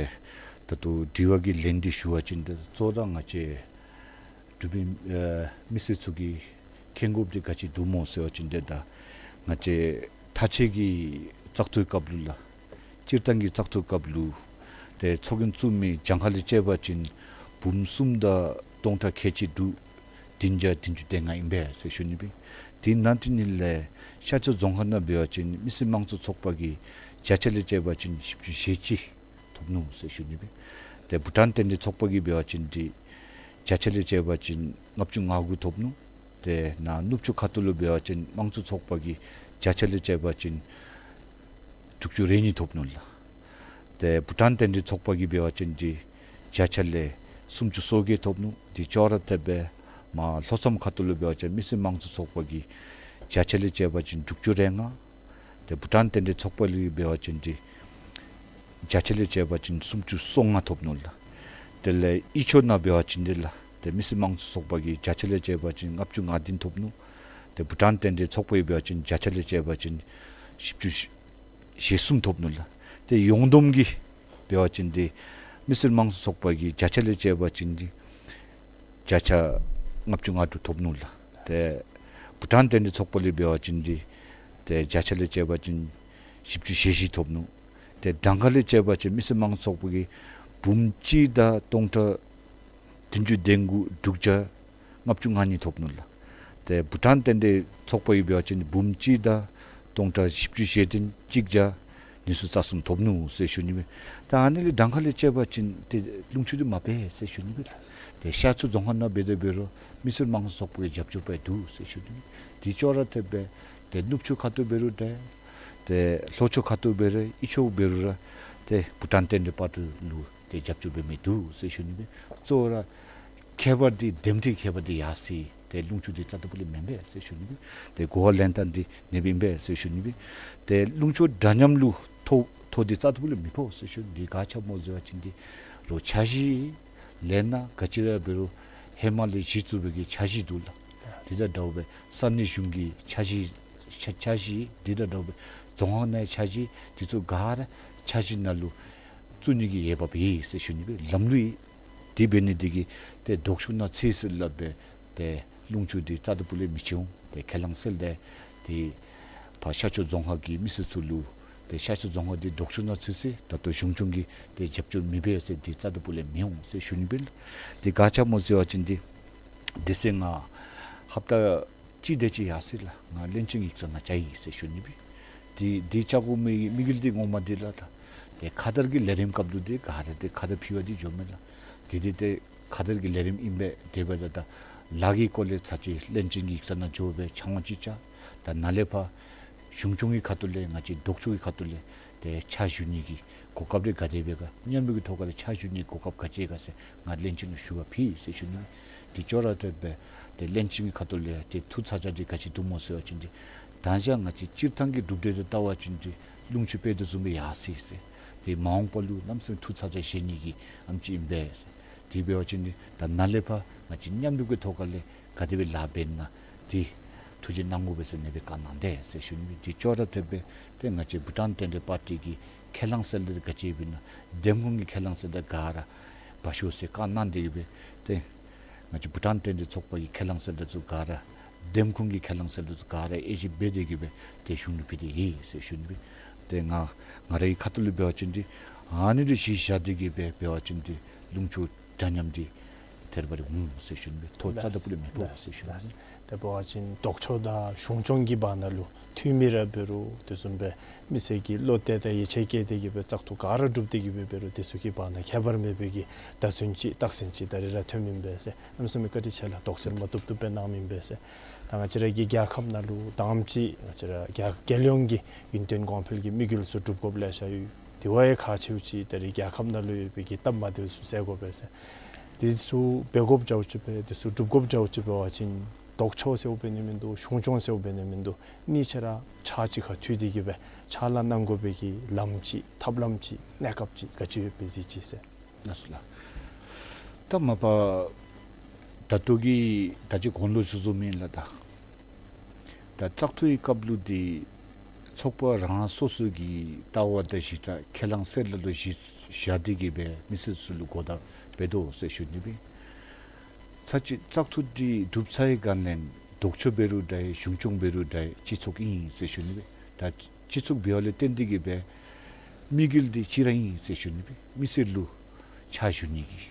ད་ལྟོ་དྲི་བ་གི་ལན་འདི་ཞུ་བ་ཅིན་ཏེ་གཙོ་བོ་ར་ང་བཅས་འབྲུག་པའི་ཨེ་མི་སེར་ཚུ་གིས་མཁྱེན་དགོཔ་འདི་ག་ཅི་འདུག་སྨོ་ཟེར་བ་ཅིན་ཏེ་ད་ང་བཅས་མཐའ་དཔྱད་ཀྱི་བཙག་འཐུའི་སྐབས་ལུ་ལགས་ སྤྱིར་བཏང་གི་བཙག་འཐུ་སྐབས་ལུ་ཏེ་ཚོགས་རྒྱན་བཙུགས་མི་གྱངས་ཁ་ལས་དཔྱད་པ་ཅིན་འབུམ་གསུམ་དང་སྟོང་ཕྲག་ཁལ་གཅིག་དྲུག་བདུན་བརྒྱ་བདུན་ཅུ་དོན་ལྔ་ཨིན་པས་ཟེར་ཞུ་ནི་སྦེ། དེ་ནང་འདི་ནང་ལས་ཤར་ཕྱོགས་རྫོང་ཁག་ནང་འབད་བ་ཅིན་མི་སེར་དམངས་གཙོ་ཚོགས་པ་གིས་བརྒྱ་ཆ་ལས་དཔྱད་པ་ཅིན་བཞི་བཅུ་ཞེ་གཅིག་ཐོབ་ནུག་ཟེར་ཞུ་ནི་སྦེ། ཏེ་བྷུ་ཊཱན་རྟེན་འབྲེལ་ཚོགས་པ་གིས་འབད་བ་ཅིན་འདི་བརྒྱ་ཆ་ལས་དཔྱད་པ་ཅིན་ལྔ་བཅུ་ང་དགུ་ཐོབ་ནུག། ཏེ་ནཱ་ནུབ་ཕྱོགས་ཁ་ཐུག་ལུ་འབད་བ་ཅིན་དམངས་གཙོ་ཚོགས་པ་གིས་བརྒྱ་ཆ་ལས་དཔྱད་པ་ཅིན་དྲུག་ཅུ་རེ་གཉིས་ཐོབ་ནུག་ལགས། ཏེ་བྷུ་ཊཱན་རྟེན་འབྲེལ་ཚོགས་པ་གིས་འབད་བ་ཅིན་འདི་བརྒྱ་ཆ་ལས་སུམ་ཅུ་སོ་བརྒྱད་ཐོབ་ནུག། དེ་ཅོག་ར་འཐདཔ་སྦེ་མར་ལྷོ་མཚམས་ཁ་ཐུག་ལུ་འབད་བ་ཅིན་མི་སེར་དམངས་གཙོ་ཚོགས་པ་གིས་བརྒྱ་ཆ་ལས་དཔྱད་པ་ཅིན་དྲུག་ཅུ་རེ་ལྔ། ཏེ་བྷུ་ཊཱན་རྟེན་འབྲེལ་ཚོགས་པ་ལུ་འབད་བ་ཅིན་འདི་བརྒྱ་ཆ་ལས་དཔྱད་པ་ཅིན་སུམ་ཅུ་སོ་ལྔ་ཐོབ་ནུག་ལགས། དེ་ལས་དབུས་ཕྱོགས་ནང་འབད་བ་ཅིན་འདི་ལགས་ཏེ་མི་སེར་དམངས་གཙོ་ཚོགས་པ་གིས་བརྒྱ་ཆ་ལས་དཔྱད་པ་ཅིན་ལྔ་བཅུ་ང་བདུན་ཐོབ་ནུག། ཏེ་བྷུ་ཊཱན་རྟེན་འབྲེལ་ཚོགས་པ་གིས་འབད་བ་ཅིན་བརྒྱ་ཆ་ལས་དཔྱད་པ་ཅིན་བཞི་བཅུ་ཞེ་གསུམ་ཐོབ་ནུག་ལགས། ཏེ་ཡོངས་བསྡོམས་ཀྱིས་འབད་བ་ཅིན་འདི་མི་སེར་དམངས་གཙོ་ཚོགས་པ་གིས་བརྒྱ་ཆ་ལས་དཔྱད་པ་ཅིན་འདི་བརྒྱ་ཆ་ལྔ་བཅུ་ང་དྲུག་ཐོབ་ནུག་ལགས། ཏེ་བྷུ་ཊཱན་རྟེན་འབྲེལ་ཚོགས་པ་ལུ་འབད་བ་ཅིན་འདི་ཏེ་བརྒྱ་ཆ་ལས་དཔྱད་པ་ཅིན་བཞི་བཅུ་ཞེ་བཞི་ཐོབ་ནུག། ཏེ་གྱངས་ཁ་ལས་དཔྱད་པ་ཅིན་མི་སེར་དམངས་གཙོ་ཚོགས་པ་གིས་འབུམ་གཅིག་དང་སྟོང་ཕྲག་བདུན་ཅུ་དོན་དགུ་དྲུག་བརྒྱ་ལྔ་བཅུ་ང་གཉིས་ཐོབ་ནུག་ལགས། ཏེ་བྷུ་ཊཱན་རྟེན་འབྲེལ་ཚོགས་པ་གིས་འབད་བ་ཅིན་འབུམ་གཅིག་དང་སྟོང་ཕྲག་བཞི་བཅུ་ཞེ་བདུན་གཅིག་བརྒྱ་ཉི་ཤུ་རྩ་གསུམ་ཐོབ་ནུག་ཟེར་ཞུ་ནི་སྦེ། ད་ཨ་ནི་ལས་གྱངས་ཁ་ལས་དཔྱད་པ་ཅིན་ཏེ་ལུང་ཕྱོགས་འདི་མ་འབད་ཟེར་ཞུ་ནི་སྦེ། ཏེ་ཤར་ཕྱོགས་རྫོང་ཁག་ནང་འབད་དེ་འབད་རུང་མི་སེར་དམངས་གཙོ་ཚོགས་པ་གིས་རྒྱབ་སྐྱོར་འབད་འདུག་ཟེར་ཞུ་ནི་སྦེ། དེ་ཅོག་ར་འཐདཔ་སྦེ་ཏེ་ནུབ་ཕྱོགས་ཁ་ཐུག་འབད་རུང་འདྲ། ཏེ་ལྷོ་ཕྱོགས་ཁ་ཐུག་འབད་རུང་དབུས་ཕྱོགས་འབད་རུང་ར་ཏེ་བྷུ་ཊཱན་རྟེན་འབྲེལ་པར་ཊི་ལུ་ཏེ་རྒྱབ་སྐྱོར་འབད་མི་འདུག་ཟེར་ཞུ་ནི་སྦེ། གཙོ་བོ་ར་ཁྱད་པར་འདི་འདེམས་ཁྲི་ཁྱད་པར་འདི་ཡར་སོ་ཡི། ཏེ་ལུང་ཕྱོགས་འདི་རྩ་དང་པོ་ལས་མེན་པས་ཟེར་ཞུ་ནི་སྦེ། ཏེ་གོ་བ་ལེན་ཐངས་འདི་ཨ་ནེ་སྦེ་ཨིན་པས་ཟེར་ཞུ་ནི་སྦེ། ཏེ་ལུང་ཕྱོགས་འདྲ་མཉམ་ལུ་ཐོ་ཐོ་འདི་རྩ་དང་པོ་ལས་མི་ཕོག་ཟེར་ཞུ་ནི། འདི་ག་ཅི་སྨོ་ཟེར་བ་ཅིན་འདི་རོགས་འཆར་གཞི་ལས་ན་ག་ཅི་ར་འབད་རུང་ཧེ་མ་ལས་གཞི་བཙུགས་པའི་གི་འཆར་གཞི་འདུག་ལགས། འདི་དང་འདྲཝ་སྦེ་ས་གནས་གཞུང་གི་འཆར་གཞི་འཆར་འཆར་གཞི་འདི་དང་འདྲཝ་སྦེ་རྫོང་ཁག་ནང་འཆར་གཞི་འདི་ཚུ་ག་ར་འཆར་གཞི་ནང་ལུ་བཙུགས་ནི་གི་འོས་འབབ་ཡོད་ཟེར་ཞུ་ནི་སྦེ། ལམ་ལུགས་ཡོད། དེ་འབད་ནི་འདི་གིས་ཏེ་ལྡོག་ཕྱོགས་ནང་ཚུད་ཟེར་སླབ་སྦེ་ཏེ་ལུང་ཕྱོགས་འདི་རྩ་དང་པོ་ལས་མི་བྱིན་འོང་། ཏེ་ཁས་བླངས་ཟེར་ཏེ་ཏེ་ཕར་ཤར་ཕྱོགས་རྫོང་ཁག་གི་མི་སེར་ཚུ་ལུ་ཏེ་ཤར་ཕྱོགས་རྫོང་ཁག་འདི་ལྡོག་ཕྱོགས་ནང་ཚུད་ཟེར་ད་ལྟོ་གཞུང་སྐྱོང་གིས་ཏེ་རྒྱབ་སྐྱོར་མི་འབད་ཟེར་འདི་རྩ་དང་པོ་ལས་མི་འོང་ཟེར་ཞུ་ནི་སྦེ་ལགས། འདི་ག་ཅི་སྨོ་ཟེར་བ་ཅིན་འདི་དེ་ཚེ་ང་ཧབ་ཏ་གཅིག་དེ་ཅིག་ཡར་སོ་ཡི་ལགས། ང་བློན་ཆེན་གྱི་ཡིག་ཚང་ནང་བཅར་ཡི་ཟེར་ཞུ་ནི་སྦེ། འདི་འདི་བཅར་དགོ་མི་དམིགས་ཡུལ་འདི་ངོ་མ་འདི་ལགས། ད་ཏེ་ཁ་དར་གྱི་ལས་རིམ་སྐབས་ལུ་འདི་ག་ར་ཏེ་ཁ་དར་ཕུལ་བར་འདི་འགྱོཝ་མས་ལགས། འདི་འདི་ཏེ་ཁ་དར་གྱི་ལས་རིམ་ཨིན་པས། དེ་འབདཝ་ད་ད་ལཱ་གི་སྐོར་ལས་ཚར་གཅིག་བློན་ཆེན་གྱི་ཡིག་ཚང་ནང་འགྱོ་སྦེ་ཕྱག་དབང་ཅིག་བཅར། ད་ནཱ་ལས་ཕར་གཞུང་སྐྱོང་གི་ཁ་ཐུག་ལས་ང་བཅས་ལྡོག་ཕྱོགས་ཀྱི་ཁ་ཐུག་ལས་ཏེ་ཕྱག་ཞུ་ནི་གི་གོ་སྐབས་རེ་ག་དེ་སྦེ་ག་མཉམ་རུབ་ཀྱི་ཐོག་ཁ་ལས་ཕྱག་ཞུ་ནི་གོ་སྐབས་ག་ཅི་ག་ཟེར་ང་བློན་ཆེན་ལུ་ཞུ་བར་ཕུལ་ཟེར་ཞུ་ནི། དེ་ཅོག་ར་འཐདཔ་སྦེ་ཏེ་བློན་ཆེན་གྱི་ཁ་ཐུག་ལས་ཏེ་ཐུགས་ཚ་གྱང་འདི་ག་ཅི་འདུག་སྨོ་ཟེར་བ་ཅིན་འདི་ད་ཅི་ང་བཅས་སྤྱིར་བཏང་གི་གྲུབ་འབྲས་འདི་བལྟ་བ་ཅིན་འདི་ལུང་ཕྱོགས་དཔེ་དེ་བཟུམ་སྦེ་ཡར་སོ་ཡི་ཟེར། ཏེ་མ་འོངས་པ་ལུ་གནམ་མེད་ས་མེད་ཐུགས་ཚ་གྱང་བཞེས་ནི་གི་ཨེམ་ཅིག་ཨིན་པས་ཟེར། དེ་འབད་བ་ཅིན་འདི་ད་ནཱ་ལས་ཕར་ང་བཅས་མཉམ་རུབ་ཀྱི་ཐོག་ཁ་ལས་ག་དེ་སྦེ་ལཱ་འབད་ན་འདི་ཐུགས་རྗེ་གནང་དགོ་པས་ཟེར་ཨ་ནེ་སྦེ་བཀའ་གནང་དེས་ཟེར་ཞུ་ནི། དེ་ཅོག་ར་འཐདཔ་སྦེ་ཏེ་ང་བཅས་བྷུ་ཊཱན་རྟེན་འབྲེལ་པར་ཊི་གི་ཁས་བླངས་ཟེར་ཏེ་ག་ཅི་འབད་ན་འདེམས་ཁོངས་ཀྱི་ཁས་བླངས་ཟེར་ཏེ་ག་ར་འབག་ཤོག་ཟེར་བཀའ་གནང་སྟེ་གི་སྦེ་ཏེ་ང་བཅས་བྷུ་ཊཱན་རྟེན་འབྲེལ་ཚོགས་པ་གི་ཁས་བླངས་ཟེར་ཏེ་ཚུ་ག་ར་འདེམས་ཁོངས་ཀྱི་ཁས་བླངས་ཟེར་ཏེ་ཚུ་ག་ར་དབྱེ་ཞིབ་འབད་དེ་གི་སྦེ་ཏེ་གཞུང་ལུ་ཕུལ་ཏེ་ཡོད་ཟེར་ཞུ་ནི་སྦེ། ཏེ་ང་ང་རའི་ཁ་ཐུག་ལུ་འབད་བ་ཅིན་འདི་ཨ་ནི་ལུ་གཞི་བཞག་སྟེ་གི་སྦེ་འབད་བ་ཅིན་འདི་ལུང་ཕྱོགས་འདྲ་མཉམ་འདི་ཐད་རི་བ་རི་འོང་ཟེར་ཞུ་ནི་སྦེ། ཐོ་རྩ་ལགས། དང་པོ་ལས་མི་ཕོག་ཟེར་ཞུ་ནི་སྦེ། ལགས། དེ་འབད་བ་ཅིན་ལྡོག་ཕྱོགས་དང་གཞུང་སྐྱོང་གི་བར་ན་ལུ་འཐུས་མི་ར་འབད་རུང་དེ་བཟུམ་སྦེ་མི་སེར་གྱིས་བློ་གཏད་དང་ཡིད་ཆེས་བསྐྱེད་དེ་གི་སྦེ་བཙག་འཐུ་ག་ར་གྲུབ་སྟེ་གི་སྦེ་འབད་རུང་དེ་ཚུ་གི་བར་ན་ཁྱད་པར་མེད་པའི་གི་བརྡ་མཚོན་ཅིག་རྟགས་མཚན་ཅིག་ད་རེས་ར་ཐོནམ་ཨིན་པས་ཟེར། གནམ་མེད་ས་མེད་བཀའ་དྲིན་ཆེ་ལགས། དོགས་སེལ་མ་བཏུབ་བཏུབ་སྦེ་གནངམ་ཨིན་པས་ཟེར། ད་ང་བཅས་ར་གི་རྒྱལ་ཁབ་ནང་ལུ་དང་པ་ཅིག་ང་བཅས་ར་རྒྱལ་རྒྱལ་ཡོངས་ཀྱི་ཡུན་བརྟན་གོང་འཕེལ་གྱི་དམིགས་ཡུལ་ཚུ་སྒྲུབ་དགོཔ་ལེ་ཤ་ཡོད། དེ་བ་ཡང་ཁག་ཆེཝ་ཅིག་ད་རེས་རྒྱལ་ཁབ་ནང་ལུ་ཡོད་པའི་གི་སྟབས་མ་བདེཝ་ཚུ་སེལ་དགོ་པས་ཟེར། དེ་ཚུ་འབད་དགོཔ་འདྲཝ་ཅིག་སྦེ་དེ་ཚུ་སྒྲུབ་དགོཔ་འདྲཝ་ཅིག་འབད་བ་ཅིན་ལྡོག་ཕྱོགས་ཟེརཝ་འབད་ནི་མིན་འདུག། གཞུང་སྐྱོང་ཟེརཝ་འབད་ནི་མིན་འདུག། གཉིས་ཆ་ར་ཕྱག་གཅིག་ཁར་མཐུད་དེ་གི་སྦེ་ཕྱག་ལཱ་གནང་དགོ་པའི་གི་ལམ་ཅིག་ཐབས་ལམ་ཅིག་གནས་སྐབས་ཅིག་ག་ཅི་ཡོདཔ་སྦེ་གཟིགས་ཅི་ཟེར། ལགས་སོ་ལགས། ད་མ་པ་ད་ལྟོ་གི་ད་ཅི་གོང་ལུ་ཞུ་ཞུཝ་ཨིན་ལགས། ད་ད་བཙག་འཐུའི་སྐབས་ལུ་འདི་ཚོགས་པ་རང་རང་སོ་སོ་གི་ལྟ་བ་དང་གཞི་རྩ་ཁས་བླངས་ཟེར་སླབ་ལུ་གཞི་བཞག་སྟེ་གི་སྦེ་མི་སེར་ཚུ་ལུ་གོ་བརྡ་འབད་དོ་ཟེར་ཞུ་ནི་སྦེ། ཚར་གཅིག་བཙག་འཐུ་འདི་གྲུབ་ཚར་བའི་སྒང་ལས་ལྡོག་ཕྱོགས་འབད་རུང་འདྲ་གཞུང་སྐྱོང་འབད་རུང་འདྲ་སྤྱི་ཚོགས་ཨིན་ཟེར་ཞུ་ནི་སྦེ། ད་སྤྱི་ཚོགས་འབདཝ་ལས་བརྟེན་ཏེ་གི་སྦེ་ དམིགས་ཡུལ་འདི་གཅིག་ར་ཨིན་ཟེར་ཞུ་ནི་སྦེ་མི་སེར་ལུ་ཕྱག་ཞུ་ནི་གི་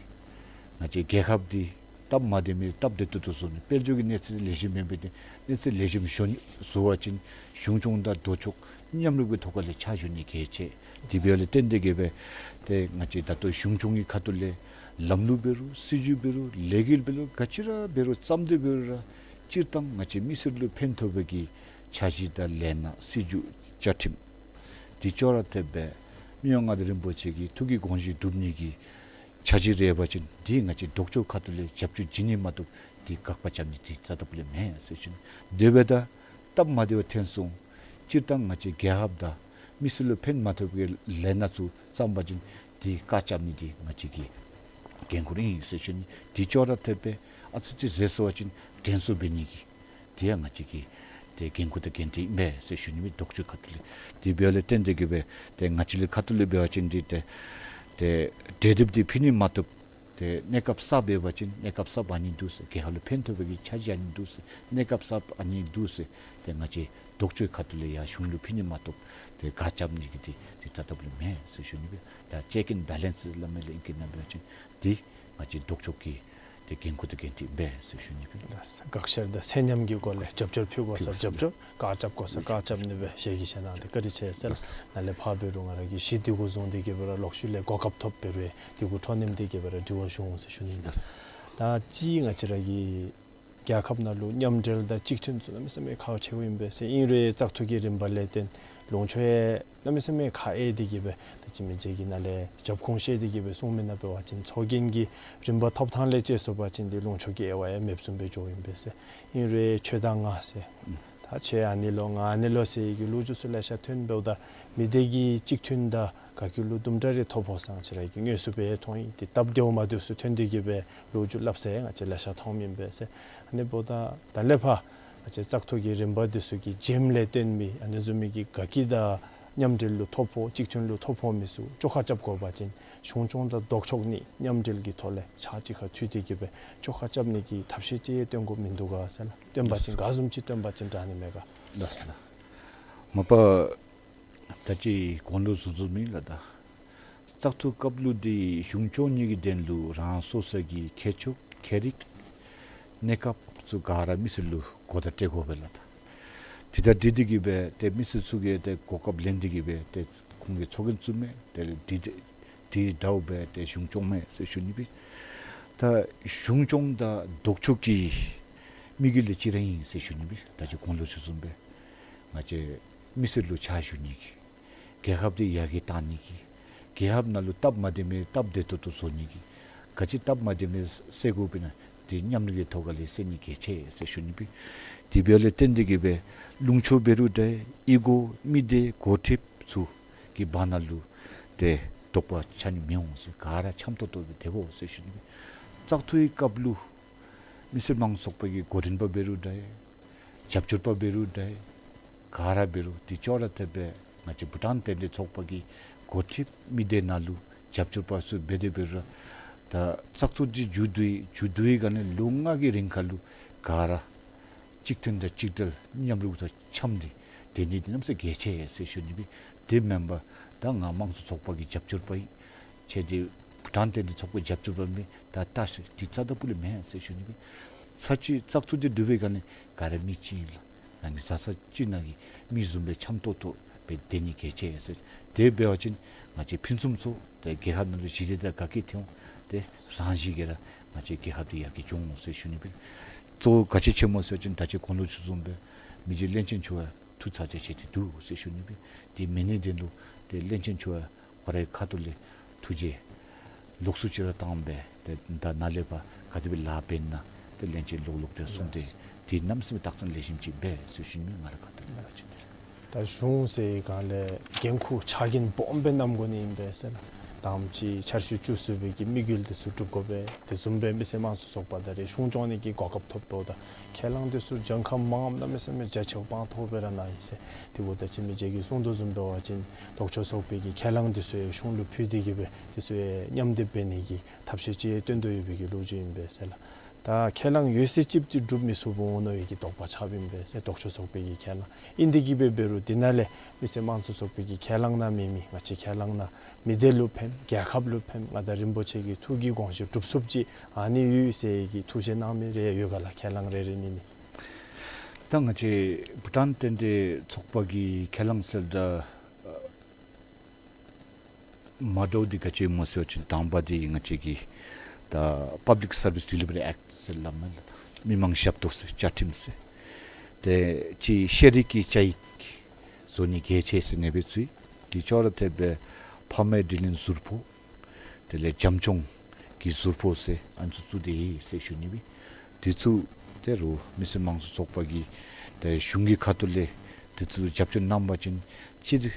ང་བཅས་རྒྱལ་ཁབ་འདི་སྟབས་མ་བདེ་མི་སྟབས་བདེ་ཏོག་ཏོ་བཟོ་ནི། དཔལ་འབྱོར་གྱི་གནས་ཚད་ལེགས་ཤོམ་མེན་པའི་འདི་གནས་ཚད་ལེགས་ཤོམ་བཟོ་ནི་བཟོ་བ་ཅིན་གཞུང་སྐྱོང་དང་ལྡོག་ཕྱོགས་མཉམ་རུབ་ཀྱི་ཐོག་ཁ་ལས་ཕྱག་ཞུ་ནི་གལ་ཆེ། དེ་འབདཝ་ལས་བརྟེན་ཏེ་གི་སྦེ་ཏེ་ང་བཅས་ད་ལྟོ་གཞུང་སྐྱོང་གི་ཁ་ཐུག་ལས་ལམ་ལུགས་འབད་རུང་སྲིད་བྱུས་འབད་རུང་ལས་འགུལ་འབད་རུང་ག་ཅི་ར་འབད་རུང་བརྩམས་ཏེ་འབད་རུང་ར་སྤྱིར་བཏང་ང་བཅས་མི་སེར་ལུ་ཕན་ཐོགས་པའི་གི་འཆར་གཞི་དང་ལས་སྣ་སྲིད་བྱུས་བཅའ་ཁྲིམས་འདི་ཅོག་ར་འཐདཔ་སྦེ་མི་དབང་མངའ་བདག་རིན་པོ་ཆེ་གི་ཐུགས་ཀྱི་དགོངས་གཞི་སྒྲུབ་ནི་གི་འཆར་གཞི་རེ་ཡོད་པ་ཅིན་འདི་ང་བཅས་ལྡོག་ཕྱོགས་ཁ་ཐུག་ལས་རྒྱབ་སྐྱོར་བྱིན་ནི་མ་གཏོགས་འདི་དགག་པ་རྐྱབ་ནི་འདི་རྩ་དང་པོ་ལས་མེད་ཟེར་ཞུ་ནི། དེ་འབདཝ་ད་སྟབས་མ་བདེཝ་ཐོན་སོང་། སྤྱིར་བཏང་ང་བཅས་རྒྱལ་ཁབ་དང་མི་སེར་ལུ་ཕན་མ་ཐོགས་པའི་ལས་སྣ་ཚུ་བརྩམས་པ་ཅིན་འདི་བཀག་རྐྱབ་ནི་འདི་ང་བཅས་ཀྱི་འགན་ཁུར་ཨིན་ཟེར་ཞུ་ནི། འདི་ཅོག་ར་འཐདཔ་སྦེ་ཨ་ཙི་ཅིག་ཟད་སོང་པ་ཅིན་དྲན་གསོ་འབད་ནི་གི་འདི་ཡང་ང་བཅས་ཀྱི་ཏེ་འགན་ཁུར་དང་འགན་འཁྲི་ཨིན་པས་ཟེར་ཞུ་ནི་སྦེ་ལྡོག་ཕྱོགས་ཁ་ཐུག་ལས། དེ་འབདཝ་ལས་བརྟེན་ཏེ་གི་སྦེ་ཏེ་ང་བཅས་ལུ་ཁ་ཐུག་ལས་འབད་བ་ཅིན་འདི་ཏེ་ཏེ་གྲོས་འདེབས་འདི་ཕུལ་ནི་མ་གཏོགས་ཏེ་གནས་སྐབས་གསརཔ་འབད་བ་ཅིན་གནས་སྐབས་གསརཔ་ཨ་ནི་འདུག་ཟེར། རྒྱལ་ཁབ་ལུ་ཕན་ཐོགས་པའི་གི་འཆར་གཞི་ཨ་ནི་འདུག་ཟེར། གནས་སྐབས་གསརཔ་ཨ་ནི་འདུག་ཟེར། ཏེ་ང་བཅས་ལྡོག་ཕྱོགས་ཁ་ཐུག་ལས་ཡར་གཞུང་ལུ་ཕུལ་ནི་མ་གཏོགས་ཏེ་དགག་རྐྱབ་ནི་གི་འདི་འདི་རྩ་དང་པོ་ལས་མེད་ཟེར་ཞུ་ནི་སྦེ། ད་ཅེཀ་ཨེན་བེ་ལེནསི་སླབ་མི་ལས་ཨིང་སྐད་ནང་འབད་བ་ཅིན་འདི་ང་བཅས་ལྡོག་ཕྱོགས་ཀྱི་ཏེ་འགན་ཁུར་དང་འགན་འཁྲི་ཨིན་པས་ཟེར་ཞུ་ནི་སྦེ། ལགས། དགག་བཤེར་དང་ཚད་མཉམ་གྱི་སྒོ་ལས་རྒྱབ་སྐྱོར་ཕུལ་དགོ་ས་རྒྱབ་སྐྱོར། བཀག་རྐྱབ་དགོ་ས་བཀག་རྐྱབ་ནི་སྦེ་ཞལ་གྱིས་བཞེས་གནང་སྟེ་བཀའ་དྲིན་ཆེ་ཟེར་ལགས། ནཱ་ལས་ཕར་འབད་རུང་ང་ར་གིས་གཞི་འདི་གུ་བཟུང་སྟེ་གི་སྦེ་ར་ལོག་ཤུལ་ལས་གོ་སྐབས་ཐོབ་འབད་རུང་འདི་གུ་འཕྲོ་མཉམ་སྟེ་གི་སྦེ་ར་དྲི་བ་ཞུ་འོང་ཟེར་ཞུ་ནི་ཨིན་ལགས། ད་ཅི་ང་བཅས་ར་གི་རྒྱལ་ཁབ་ནང་ལུ་མཉམ་འབྲེལ་དང་གཅིག་མཐུན་ཚུ་གནམ་མེད་ས་མེད་ཁག་ཆེཝ་ཨིན་པས་ཟེར། ཨིན་རུང་བཙག་འཐུ་གི་རིམ་པ་ལས་བརྟེན་ལུང་ཕྱོགས་ཡང་གནམ་མེད་ས་མེད་ཁག་ཨེ་དེ་གི་སྦེ་ད་ཅི་མི་རྗེ་གིས་ནཱ་ལས་རྒྱབ་ཁུངས་བཤད་དེ་གི་སྦེ་གསུངས་མི་ནང་འབད་བ་ཅིན་ཚོགས་རྒྱན་གྱི་རིམ་པ་ཐོབ་ཐངས་ལས་བཅད་སོང་པ་ཅིན་འདི་ལུང་ཕྱོགས་ཀྱི་དབྱེ་བ་ཡང་མེདཔ་བཟུམ་སྦེ་འགྱོཝ་ཨིན་པས་ཟེར། ཨིན་རུང་ཁྱོད་དང་ང་ཟེར། ད་ཁྱོད་ཨ་ནི་ལོ་ང་ཨ་ནི་ལོ་ཟེར་གྱི་ལོ་རྒྱུས་ཚུ་ལེ་ཤ་ཐོན་འབདཝ་ད་མི་སྡེ་གི་གཅིག་མཐུན་དང་ག་གི་ལུ་དུམ་གྲ་རེ་ཐོབ་འོང་ཟེར་ང་བཅས་ར་གིས་དངོས་སུ་སྦེ་མཐོང་ཡི། ཏེ་སྟབས་བདེཝ་མ་བདེཝ་ཚུ་ཐོན་ཏེ་གི་སྦེ་ལོ་རྒྱུས་སླབ་ས་ཡང་ང་བཅས་ལེ་ཤ་མཐོངམ་ཨིན་པས་ཟེར། ཨ་ནི་འབདཝ་ད་ད་ལས་ཕར་ང་བཅས་བཙག་འཐུ་གི་རིམ་པ་འདི་ཚུ་གི་རྗེས་ལས་བརྟེན་མི་ཨ་ནི་བཟུམ་མའི་གི་ག་གི་དང་མཉམ་འབྲེལ་ལུ་ཐོ་ཕོག་གཅིག་མཐུན་ལུ་ཐོ་ཕོག་མི་ཚུ་བཅོ་ཁ་རྐྱབ་དགོ་པ་ཅིན་གཞུང་སྐྱོང་དང་ལྡོག་ཕྱོགས་གཉིས་མཉམ་འབྲེལ་གྱི་ཐོག་ལས་ཕྱག་གཅིག་ཁར་མཐུད་དེ་གི་སྦེ་བཅོ་ཁ་རྐྱབ་ནི་གི་ཐབས་ཤེས་ཅིག་སྟོན་དགོཔ་མིན་འདུག་ག་ཟེར་ལགས། སྟོན་པ་ཅིན་ག་བཟུམ་ཅིག་སྟོན་པ་ཅིན་དྲག་ནི་མས་ག། ལགས་སོ་ལགས། མ་པ་ད་ཅི་གོང་ལུ་ཞུ་ཞུཝ་མས་ལགས། ད་བཙག་འཐུ་སྐབས་ལུ་འདི་གཞུང་སྐྱོང་ནི་གི་དོན་ལུ་རང་སོ་སོ་གི་ཁྱད་ཆོས་ཁྱད་རིག་གནས་སྐབས་ཚུ་ག་ར་མི་སེར་ལུ་གོ་བརྡ་སྤྲོད་དགོ་པས་ལགས། ད་དེ་དང་འཁྲིལ་ཏེ་གི་སྦེ་ཏེ་མི་སེར་ཚུ་གིས་ཏེ་གོ་སྐབས་ལེན་ཏེ་གི་སྦེ་ཏེ་ཁོང་གི་ཚོགས་རྒྱན་བཙུགས་མི་ཏེ་འདི་འདི་འདྲཝ་སྦེ་ཏེ་གཞུང་སྐྱོང་མི་ཟེར་ཞུ་ནི་སྦེ། ད་གཞུང་སྐྱོང་དང་ལྡོག་ཕྱོགས་ཀྱི་དམིགས་ཡུལ་འདི་གཅིག་ར་ཨིན་ཟེར་ཞུ་ནི་སྦེ། ད་ཅི་གོང་ལུ་ཞུ་བཟུམ་སྦེ་ང་བཅས་མི་སེར་ལུ་ཕྱག་ཞུ་ནི་གི་རྒྱལ་ཁབ་འདི་ཡར་རྒྱས་གཏང་ནི་གི་རྒྱལ་ཁབ་ནང་ལུ་སྟབས་མ་བདེ་མི་སྟབས་བདེ་ཏོག་ཏོ་བཟོ་ནི་གི་ག་ཅི་སྟབས་མ་བདེ་མི་སེལ་དགོཔ་ཨིན་ན་འདི་མཉམ་རུབ་ཀྱི་ཐོག་ཁ་ལས་སེལ་ནི་གལ་ཆེ་ཟེར་ཞུ་ནི་སྦེ། དེ་འབདཝ་ལས་བརྟེན་ཏེ་གི་སྦེ་ལུང་ཕྱོགས་འབད་རུང་འདྲ་གཡུས་སྒོ་མི་སྡེ་འགོ་ཁྲིདཔ་ཚུ་གི་བར་ན་ལུ་ཏེ་དོགས་པ་ཆགས་ནི་མི་འོང་ཟེར། ག་ར་འཆམ་ཏོག་ཏོ་སྦེ་སྡོད་དགོ་ཟེར་ཞུ་ནི་སྦེ། བཙག་འཐུའི་སྐབས་ལུ་མི་སེར་མང་ཚོགས་པ་གི་འགོ་འདྲེན་པ་འབད་རུང་འདྲ་རྒྱབ་སྐྱོར་པ་འབད་རུང་འདྲ་ག་ར་འབད་རུང་འདི་ཅོག་ར་འཐདཔ་སྦེ་ང་བཅས་བྷུ་ཊཱན་དོན་གཉེར་ཚོགས་པ་གི་འགོ་ཁྲིདཔ་མི་སྡེ་ནང་ལུ་རྒྱབ་སྐྱོར་པ་ཚུ་འབད་དེ་འབད་རུང་ད་བཙག་འཐུ་འདི་མཇུག་བསྡུ་ཡི། མཇུག་བསྡུ་བའི་སྒང་ལས་ལོ་ལྔ་གི་རིང་ཁ་ལུ་ག་ར་གཅིག་མཐུན་དང་གཅིག་སྒྲིལ་མཉམ་རུབ་དང་འཆམ་སྟེ་སྡོད་ནི་འདི་གནམ་ས་གལ་ཆེ་ཟེར་ཞུ་ནི་སྦེ། དེ་མེན་པར་ད་ང་དམངས་གཙོ་ཚོགས་པ་གི་རྒྱབ་སྐྱོར་པ་ཨིན། ཁྱོད་འདི་བྷུ་ཊཱན་དོན་གཉེར་ཚོགས་པའི་རྒྱབ་སྐྱོར་པ་མེན་ད་ལྟ་ཟེར་འདི་རྩ་དང་པོ་ལས་མེན་ཟེར་ཞུ་ནི་སྦེ། ཚར་གཅིག་བཙག་འཐུ་འདི་གྲུབ་པའི་སྒང་ལས་ག་ར་མི་གཅིག་ཨིན་ལགས། རང་གི་བཟའ་ཚང་གཅིག་ནང་གི་མི་བཟུམ་སྦེ་འཆམ་ཏོག་ཏོ་སྦེ་སྡོད་ནི་གལ་ཆེ་ཟེར། དེ་འབད་བ་ཅིན་ང་བཅས་ཕུན་སུམ་ཚོགས་ཏེ་རྒྱལ་ཁབ་ནང་ལུ་ཞི་བདེ་དང་དགའ་སྐྱིད་ཐོན་འོང་། ཏེ་རང་བཞིན་གྱིས་ར་ང་བཅས་རྒྱལ་ཁབ་འདི་ཡར་རྒྱས་འགྱོ་འོང་ཟེར་ཞུ་ནི་སྦེ། གཙོ་བོ་ག་ཅི་ཆེ་སྨོ་ཟེར་བ་ཅིན་ད་ཅི་གོང་ལུ་ཞུ་བཟུམ་སྦེ་མི་རྗེ་བློན་ཆེན་མཆོག་ཡང་ཐུགས་ཚ་གྱང་བཞེས་ཏེ་འདུག་ཟེར་ཞུ་ནི་སྦེ། དེ་མེན་ནི་དོན་ལུ་ཏེ་བློན་ཆེན་མཆོག་ཡང་ཁོ་རའི་ཁ་ཐུག་ལས་ཐུགས་རྗེ་ལོགས་སུ་ཅིག་ར་བཏང་སྦེ་ཏེ་ད་ནཱ་ལས་ཕར་ག་དེ་སྦེ་ལཱ་འབད་ན་ཏེ་བློན་ཆེན་ལོག་ལོག་སྟེ་གསུངས་ཏེ་དེ་གནམ་མེད་ས་མེད་རྟགས་མཚན་ལེགས་ཤོམ་ཅིག་འབད་ཟེར་ཞུ་ནི་ང་རའི་ཁ་ཐུག་ལས། ད་གཞུང་ཟེར་སྒང་ལས་འགན་ཁུར་ཕྱག་འགན་སྦོམ་སྦེ་བསྣམ་དགོ་ནི་ཨིན་པས་ཟེར་ལགས། དང་པ་ཅིག་འཆར་གཞི་བཅུ་གསུམ་པའི་གི་དམིགས་ཡུལ་འདི་ཚུ་སྒྲུབ་དགོ་པས། དེ་བཟུམ་སྦེ་མི་སེར་དམངས་གཙོ་ཚོགས་པ་ད་རེས་གཞུང་སྐྱོང་ནི་གི་གོ་སྐབས་ཐོབ་འབདཝ་ད་ཁས་བླངས་འདི་ཚུ་གྱངས་ཁ་མངམ་གནམ་མེད་ས་མེད་རྒྱ་ཆེཝ་སྤང་ཐོབ་པའི་ར་ནང་ཨིན་ཟེར། དེ་འབདཝ་ད་ཅི་མི་རྗེ་གིས་གསུངས་དོ་བཟུམ་འབད་བ་ཅིན་ལྡོག་ཕྱོགས་ཚོགས་པའི་གི་ཁས་བླངས་འདི་ཚུ་ཡང་གཞུང་ལུ་ཕུལ་ཏེ་གི་སྦེ་འདི་ཚུ་ཡང་མཉམ་སྡེབ་འབད་ནི་གི་ཐབས་ཤེས་ཅིག་སྟོན་དོ་ཡོད་པའི་གི་ལོ་རྒྱུས་ཨིན་པས་ཟེར་ལགས། ད་ཁས་བླངས་ཡོད་ཚད་ཅིག་འདི་སྒྲུབ་མི་ཚུགསཔ་འོང་ནི་གི་དོགས་པ་ཆགསཔ་ཨིན་པས་ཟེར། ལྡོག་ཕྱོགས་ཚོགས་པའི་གི་ཁས་བླངས་ཨིན། དེ་གིས་འབད་འབད་རུང་དེ་ནང་ལས་མི་སེར་དམངས་གཙོ་ཚོགས་པའི་གི་ཁས་བླངས་ནང་མེད་མི་ང་བཅས་ཁས་བླངས་ནང་མི་སྡེ་ལུ་ཕན་རྒྱལ་ཁབ་ལུ་ཕན་ང་དང་རིན་པོ་ཆེ་གི་ཐུགས་ཀྱི་དགོངས་བཞེད་སྒྲུབ་ཚུགསཔ་ཅིག་ཨ་ནི་ཡོད་ཟེར་གི་ཐུགས་བཞེད་གནང་མི་རེ་ཡོད་ག་ལགས། ཁས་བླངས་རེ་རེ་གཉིས་གཉིས། ད་ང་བཅས་བྷུ་ཊཱན་རྟེན་འབྲེལ་ཚོགས་པ་གི་ཁས་བླངས་ཟེར་ད་མ་འདྲཝ་འདི་ག་ཅི་སྨོ་ཟེར་བ་ཅིན་དང་པ་འདི་ང་བཅས་ཀྱི་ད་Public Service Delivery Act ཟེར་སླབ་མས་ལགས། མི་མང་ཞབས་ཏོག་ཟེར་བཅའ་ཁྲིམས་ཟེར། དེ་ཅིག་ཤེས་རིག་གི་བཅའ་ཡིག་བཟོ་ནི་གལ་ཆེ་ཟེར་ཨ་ནི་སྦེ་ཚུད། དེ་ཅོག་ར་འཐདཔ་སྦེ་ཕ་མའི་དྲིན་ལན་ཟུར་ཕོག། དེ་ལས་བྱམས་སྐྱོང་གི་ཟུར་ཕོག་ཟེར་ཨ་ནི་ཚུ་བཙུགས་ཏེ་ཡོད་ཟེར་ཞུ་ནི་སྦེ། དེ་ཚུ་ད་རུང་མི་སེར་དམངས་གཙོ་ཚོགས་པ་གིས་ད་གཞུང་གི་ཁ་ཐུག་ལས་དེ་ཚུ་རྒྱབ་སྐྱོར་གནང་བ་ཅིན་ཅིག་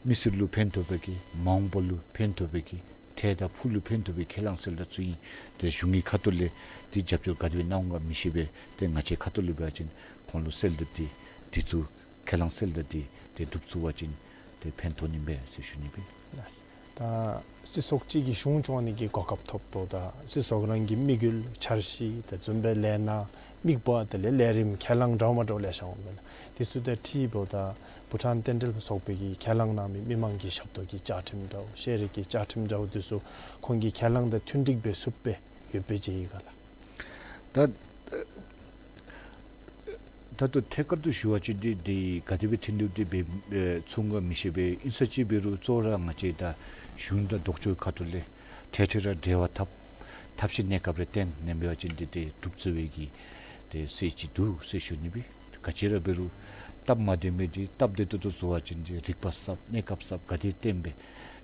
མི་སེར་ལུ་ཕན་ཐོགས་པའི་གི་མ་འོངས་པ་ལུ་ཕན་ཐོགས་པའི་གི་འཕྲལ་དང་ཕུགས་ལུ་ཕན་ཐོགས་པའི་ཁས་བླངས་གསལ་བསྒྲགས་ཚུ་ཨིན། ད་གཞུང་གི་ཁ་ཐུག་ལས་ཏེ་རྒྱབ་སྐྱོར་ག་དེ་སྦེ་གནང་འོང་ག་མི་ཤེས་པས། ཏེ་ང་བཅས་ཁ་ཐུག་ལས་འབད་བ་ཅིན་ཁོང་ལུ་གསལ་བསྒྲགས་འདི་འདི་ཚུ་ཁས་བླངས་གསལ་བསྒྲགས་འདི་ཏེ་སྒྲུབ་ཚུགས་པ་ཅིན་ཏེ་ཕན་ཐོགས་ནི་མས་ཟེར་ཞུ་ནི་སྦེ། ལགས། ད་སྲིད་ཚོགས་ཅིག་གིས་གཞུང་སྐྱོང་ནི་གི་གོ་སྐབས་ཐོབ་དོ། ད་སྲིད་ཚོགས་རང་གི་དམིགས་ཡུལ་འཆར་གཞི་དེ་བཟུམ་སྦེ་ལས་སྣ་དམིགས་པ་དེ་ལས་ལས་རིམ་ཁས་བླངས་འདྲཝ་མ་འདྲཝ་ལེ་ཤ་འོང་མས་ལགས། དེ་ཚུ་ད་ཁྲིད་འབདཝ་ད་བྷུ་ཊཱན་རྟེན་འབྲེལ་ཚོགས་པའི་གི་ཁས་བླངས་གནང་མི་མི་མང་གི་ཞབས་ཏོག་གི་བཅའ་ཁྲིམས་འདྲཝ་ཤེས་རིག་གི་བཅའ་ཁྲིམས་འདྲཝ་དེ་ཚུ་ཁོང་གི་ཁས་བླངས་དང་མཐུན་འགྲིག་འབད་ཚུགསཔ་སྦེ་ཡོདཔ་སྦེ་མཇལ་ཡི་ག་ལགས། ད་ད་ལྟོ་ཐད་ཀར་དུ་ཞུ་བ་ཅིན་འདི་འདི་ག་དེ་སྦེ་མཐུན་འགྲིག་འདི་འབད་ཚུགས་འོང་ག་མི་ཤེས་པས། ཨིན་ས་ཅིག་འབད་རུང་གཙོ་བོ་ར་ང་བཅས་ད་གཞུང་དང་ལྡོག་ཕྱོགས་ཁ་ཐུག་ལས་འཕྲལ་འཕྲལ་ར་འབྲེལ་བ་འཐབ་ཐབས་ཤེས་གནས་སྐབས་རེ་བཏོན་ནི་འབད་བ་ཅིན་འདི་འདི་སྒྲུབ་ཚུགས་པའི་གི་དེ་ཟེར་ཅིག་འདུག་ཟེར་ཞུ་ནི་སྦེ། ག་ཅི་ར་འབད་རུང་སྟབས་མ་བདེ་མི་འདི་སྟབས་བདེ་ཏོག་ཏོ་བཟོ་བ་ཅིན་འདི་རིག་པ་གསརཔ་གནས་སྐབས་གསརཔ་ག་དེ་བཏོན་སྦེ་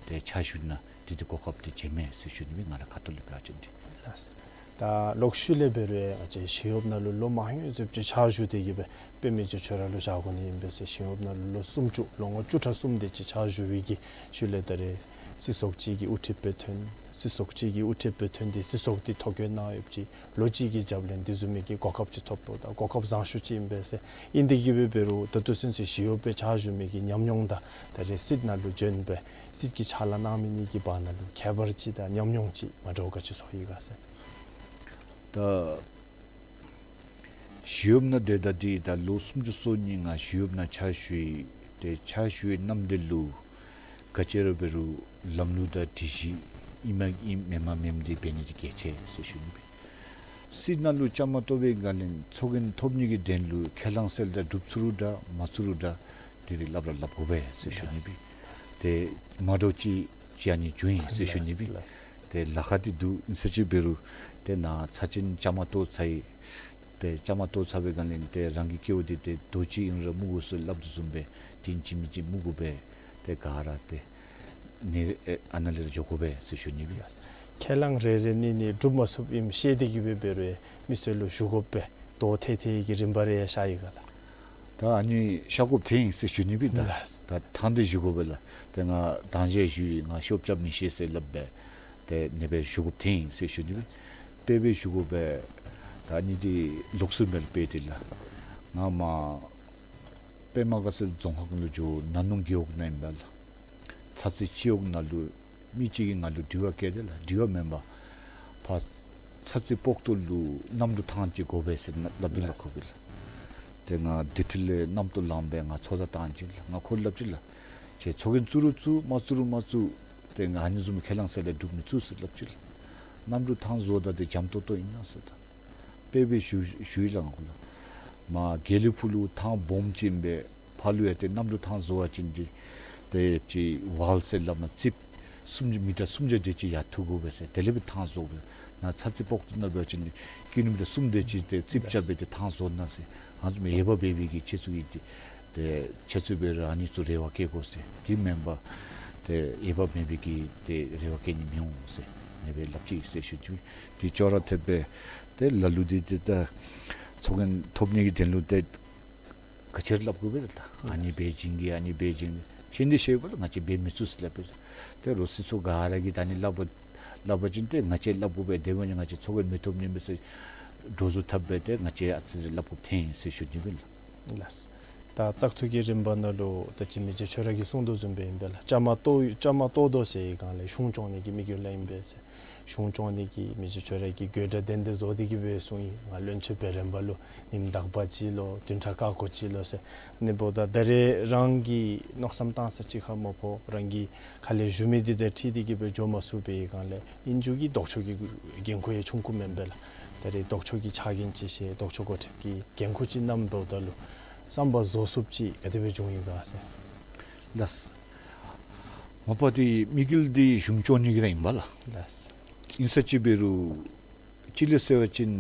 དེ་ཕྱག་ཞུ་ན་འདི་འདི་གོ་སྐབས་འདི་བྱིན་མས་ཟེར་ཞུ་ནི་སྦེ། ང་ར་ཁ་ཐུག་ལས་འབད་བ་ཅིན་འདི། ལགས། ད་ལོག་ཤུལ་ལས་འབད་རུང་ང་བཅས་ཞི་གཡོགཔ་ནང་ལུ་ལོ་མང་ཡོད་ཟེར་ཅིག་ཕྱག་ཞུ་སྟེ་གི་སྦེ་དཔེ་མི་སྲིད་ཁྱོད་ར་ལུ་བཞག་དགོ་ནི་ཨིན་པས་ཟེར། ཞི་གཡོགཔ་ནང་ལུ་ལོ་སུམ་ཅུ་ལོ་ངོ་བཅུ་ཕྲག་གསུམ་དེ་ཅིག་ཕྱག་ཞུ་བའི་གི་ཤུལ་ལས་ད་རེས་སྲིད་ཚོགས་ཅིག་གི་དབུ་ཁྲིདཔ་སྦེ་ཐོན། སྲིད་ཚོགས་ཅིག་གི་དབུ་ཁྲིདཔ་སྦེ་ཐོན་ཏེ་སྲིད་ཚོགས་འདི་ཐོ་བཀོད་གནང་ཡོདཔ་ཅིག་ལོ་གཅིག་གི་རྒྱབ་ལས་འདི་བཟུམ་མའི་གི་གོ་སྐབས་ཅིག་ཐོབ་དོ། ད་གོ་སྐབས་བཟང་ཤོས་ཅིག་ཨིན་པས་ཟེར། ཨིན་དེ་གིས་འབད་འབད་རུང་ད་ལྟོ་ཚུན་ཚོད་ཞི་གཡོགཔ་སྦེ་ཕྱག་ཞུ་མི་གི་ཉམས་མྱོང་དང་ད་རེས་སྲིད་ནང་ལུ་བྱོན་སྦེ་སྲིད་ཀྱི་ཕྱག་ལཱ་གནང་མི་གཉིས་ཀྱི་བར་ན་ལུ་ཁྱད་པར་ཅིག་དང་ཉམས་མྱོང་ཅིག་མ་འདྲཝ་ག་ཅི་ཚོར་ཡི་ག་ཟེར། ད་ཞི་གཡོགཔ་ནང་སྡོདཔ་ད་འདི་ད་ལོ་སུམ་ཅུ་སོ་གཉིས་ང་ཞི་གཡོགཔ་ནང་ཕྱག་ཞུ་ཡི། ཏེ་ཕྱག་ཞུ་བའི་གནམ་དུས་ལུ་ག་ཅི་ར་འབད་རུང་ལམ་ལུགས་དང་སྒྲིག་གཞི་ཨིན་མས་ཨིན་མེན་མས་མེནམ་འདི་འབད་ནི་འདི་གལ་ཆེ་ཟེར་ཞུ་ནི་སྦེ། སྲིད་ནང་ལུ་བཅའ་མར་གཏོགས་པའི་སྒང་ལས་ཚོགས་རྒྱན་ཐོབ་ནི་གི་དོན་ལུ་ཁས་བླངས་གསལ་བསྒྲགས་སྒྲུབ་ཚུགས་རུང་འདྲ་མ་ཚུགས་རུང་འདྲ་འདི་འདི་སླབ་ར་སླབ་དགོ་པས་ཟེར་ཞུ་ནི་སྦེ། ཏེ་མ་འདྲཝ་ཅིག་ཅིག་ཨ་ནི་བྱུང་ཡི་ཟེར་ཞུ་ནི་སྦེ། ཏེ་ལཱ་ཁག་འདི་འདུག། ཨིན་ས་ཅིག་འབད་རུང་ཏེ་ནཱ་ཚར་གཅིག་བཅའ་མར་གཏོགས་ཚར་ཡི། ཏེ་བཅའ་མར་གཏོགས་ཚར་བའི་སྒང་ལས་ཏེ་རང་གི་སྐྱེ་བ་འདི་ཏེ་རྡོ་གཅིག་ཨིན་རུང་སྨུག་དགོ་ཟེར་སླབ་དོ་བཟུམ་སྦེ་ཏེ་ཨིན་ཅི་མིན་ཅི་སྨུག་དགོ་པས། ཏེ་ག་ར་ཏེ་ནི་ཨ་ནཱ་ལས་ར་འགྱོ་དགོ་པས་ཟེར་ཞུ་ནི་སྦེ། ཁས་བླངས་རེ་རེ་གཉིས་གཉིས་སྒྲུབ་མ་ཚུགསཔ་ཨིནམ་ཤེས་ཏེ་གི་འབད་འབད་རུང་མི་སེར་ལུ་ཞུ་དགོ་པའི་དོ་ཐེ་ཐེ་གི་རིམ་པ་རེ་ཡང་ཤར་ཡི་ག་ལགས། ད་ཨ་ནི་ཤར་དགོཔ་ཐོན་ཡི་ཟེར་ཞུ་ནི་སྦེ། ད་ད་ཐང་འདི་ཞུ་དགོ་པས་ལགས། ཏེ་ང་ཐང་ཆད་ཞུ་ཡི། ང་ཤོབ་རྐྱབ་མི་ཤེས་ཟེར་སླབ་སྦེ་ཏེ་ཨ་ནི་སྦེ་ཞུ་དགོཔ་ཐོན་ཡི་ཟེར་ཞུ་ནི་སྦེ། དཔེ་སྦེ་ཞུ་དགོ་པས། ད་ཨ་ནི་འདི་ལོགས་སུ་མེད་དཔེ་འདི་ལགས། ང་མར་པདྨ་དགའ་ཚལ་རྫོང་ཁག་ལུ་འགྱོ་ན་ནཱ་ནང་རྒེད་འོག་ནང་ཨིན་པས་ལགས། ཚ་རྩི་སྤྱི་འོག་ནང་ལུ་མི་ཅིག་གིས་ང་ལུ་དྲི་བ་བཀོད་དེ་ལགས། དྲི་བ་མེན་པར་ཕར་ཚ་རྩི་སྤོག་ཏོ་ལུ་གནམ་གྲུ་ཐང་ཅིག་དགོ་པས་ཟེར་སླབ་སྟེ་ལགས་ཁོ་གིས་ལགས། ཏེ་ང་དེ་ཐུག་ལས་རྣམ་རྟོག་ལངམ་སྦེ་ང་ཚོར་བལྟ་བཏང་ཅི་ལགས། ང་ཁོ་ལུ་སླབ་ཅི་ལགས། ཁྱོད་ཚོགས་རྒྱན་བཙུགས་རུང་བཙུགས་མ་བཙུགས་རུང་མ་བཙུགས་ཏེ་ང་ཨ་ནི་བཟུམ་ཁས་བླངས་གསལ་བསྒྲགས་སྒྲུབ་མི་ཚུགས་ཟེར་སླབ་ཅི་ལགས། གནམ་གྲུ་ཐང་བཟོཝ་ད་འདི་འཇམ་ཏོང་ཏོ་ཨིན་ན་ཟེར། ད་དཔེ་སྦེ་ཞུ་ཞུ་ཡི་ལགས་ང་ཁོ་ལུ། མར་དགེ་ལེགས་ཕུག་ལུ་ཐང་སྦོམ་ཅིག་ཨིན་པས། ཕར་ལུ་ཡང་ཏེ་གནམ་གྲུ་ཐང་བཟོ་བ་ཅིན་འདི་ཏེ་ཅིག་ཝཱལ་ཟེར་སླབ་མས། རྩིགཔ་སུམ་མི་ཊར་སུམ་བརྒྱ་དེ་ཅིག་ཡར་འཐུ་དགོ་པས་ཟེར། དེ་ལས་སྦེ་ཐང་བཟོ་དགོ་པས། ནཱ་ཚ་རྩི་སྤོག་ཏོ་ནང་འབད་བ་ཅིན་ཀི་ལོ་མི་ཊར་གསུམ་དེ་ཅིག་ཏེ་རྩིགཔ་རྐྱབ་སྦེ་ཏེ་ཐང་བཟོ་ནི་ཟེར། ང་བཟུམ་ཡོད་པ་འབད་བའི་གི་ཁྱེད་ཚུ་གི་འདི་ཏེ་ཁྱེད་ཚུ་འབད་རུང་ཨ་ནི་ཚུ་རེ་བ་བསྐྱེད་དགོ་ཟེར། དེ་མེན་པར་ཏེ་ཡོད་པ་མེད་པའི་གི་ཏེ་རེ་བ་བསྐྱེད་ནི་མི་འོང་ཟེར་ཨ་ནི་སྦེ་སླབ་ཅི་ཟེར་ཞུ་ཅི། དེ་ཅོག་ར་འཐདཔ་སྦེ་ཏེ་ལ་ལུ་འདི་ཏེ་ད་ཚོགས་རྒྱན་ཐོབ་ནི་གི་དོན་ལུ་ཏེ་ག་ཅི་ར་སླབ་དགོ་པས་ད། ཨ་ནི་འབད་བྱིན་གེ་ཨ་ནི་འབད་བྱིན་གེ་ཁྱོད་འདི་ཤེས་དགོ་ལགས། ང་བཅས་འབད་མི་ཚུགས་ཟེར་སླབ་པས། ཏེ་རོགས་སྲིད་ཚོགས་ག་ར་གིས་ད་ཨ་ནི་སླབ་པ་སླབ་པ་ཅིན་ཏེ་ང་བཅས་སླབ་དགོ་པས། དེ་འབད་ནི་ང་བཅས་ཚོགས་རྒྱན་མི་ཐོབ་ནི་མས་ཟེར་འདྲོག་བཟོ་འཐབ་སྦེ་ཏེ་ང་བཅས་ཨ་ཙི་རེ་སླབ་དགོཔ་ཐོན་ཡི་ཟེར་ཞུ་ནི་སྦེ་ལགས། ལགས། ད་བཙག་འཐུ་གི་རིམ་པ་ནང་ལུ་ད་ཅི་མི་རྗེ་ཁྱོད་ར་གིས་གསུང་དོ་བཟུམ་སྦེ་ཨིན་པས་ལགས། བཅའ་མར་གཏོགས་བཅའ་མར་གཏོགས་དོ་ཟེར་བའི་སྒང་ལས་གཞུང་སྐྱོང་ནི་གི་དམིགས་ཡུལ་ལས་ཨིན་པས་ཟེར། གཞུང་སྐྱོང་ནི་གི་མི་རྗེ་ཁྱོད་ར་གི་དགོད་བྲ་དེ་འདི་བཟོ་སྟེ་གི་སྦེ་གསུངས་ཡི། ང་བློན་ཆེན་བེ་རན་པ་ལུ་ཉིནམ་དག་པ་ཅིག་ལུ་བདུན་ཕྲག་ཀ་ཀོ་ཅིག་ལུ་ཟེར། ཨ་ནི་འབདཝ་ད་ད་རེས་རང་གིས་མནོ་བསམ་བཏང་ས་ཅིག་ཁར་མ་ཕོག་རང་གི་ཁ་ལས་ཞུ་མི་འདི་དང་འཁྲིལ་ཏེ་གི་སྦེ་འགྱོ་མ་ཚུགས་པའི་སྒང་ལས་ཨིན་རུང་གི་ལྡོག་ཕྱོགས་ཀྱི་འགན་ཁུར་ཡང་ཆུང་ཀུ་མེན་པས་ལགས། ད་རེས་ལྡོག་ཕྱོགས་ཀྱི་ཕྱག་འགན་ཅིག་བཞེས་ལྡོག་ཕྱོགས་འགོ་ཁྲིདཔ་གི་འགན་ཁུར་ཅིག་བསྣམས་འབདཝ་ད་ལུ་བསམ་པ་རྫོགས་ཚུགསཔ་ཅིག་ག་དེ་སྦེ་བྱུང་ཡི་ག་ཟེར། ལགས། མ་པ་འདི་དམིགས་ཡུལ་འདི་གཞུང་སྐྱོང་ནི་གི་ར་ཨིན་པས་ལགས། ལགས། ཨིན་ས་ཅིག་འབད་རུང་ཅིག་ལས་ཟེར་བ་ཅིན་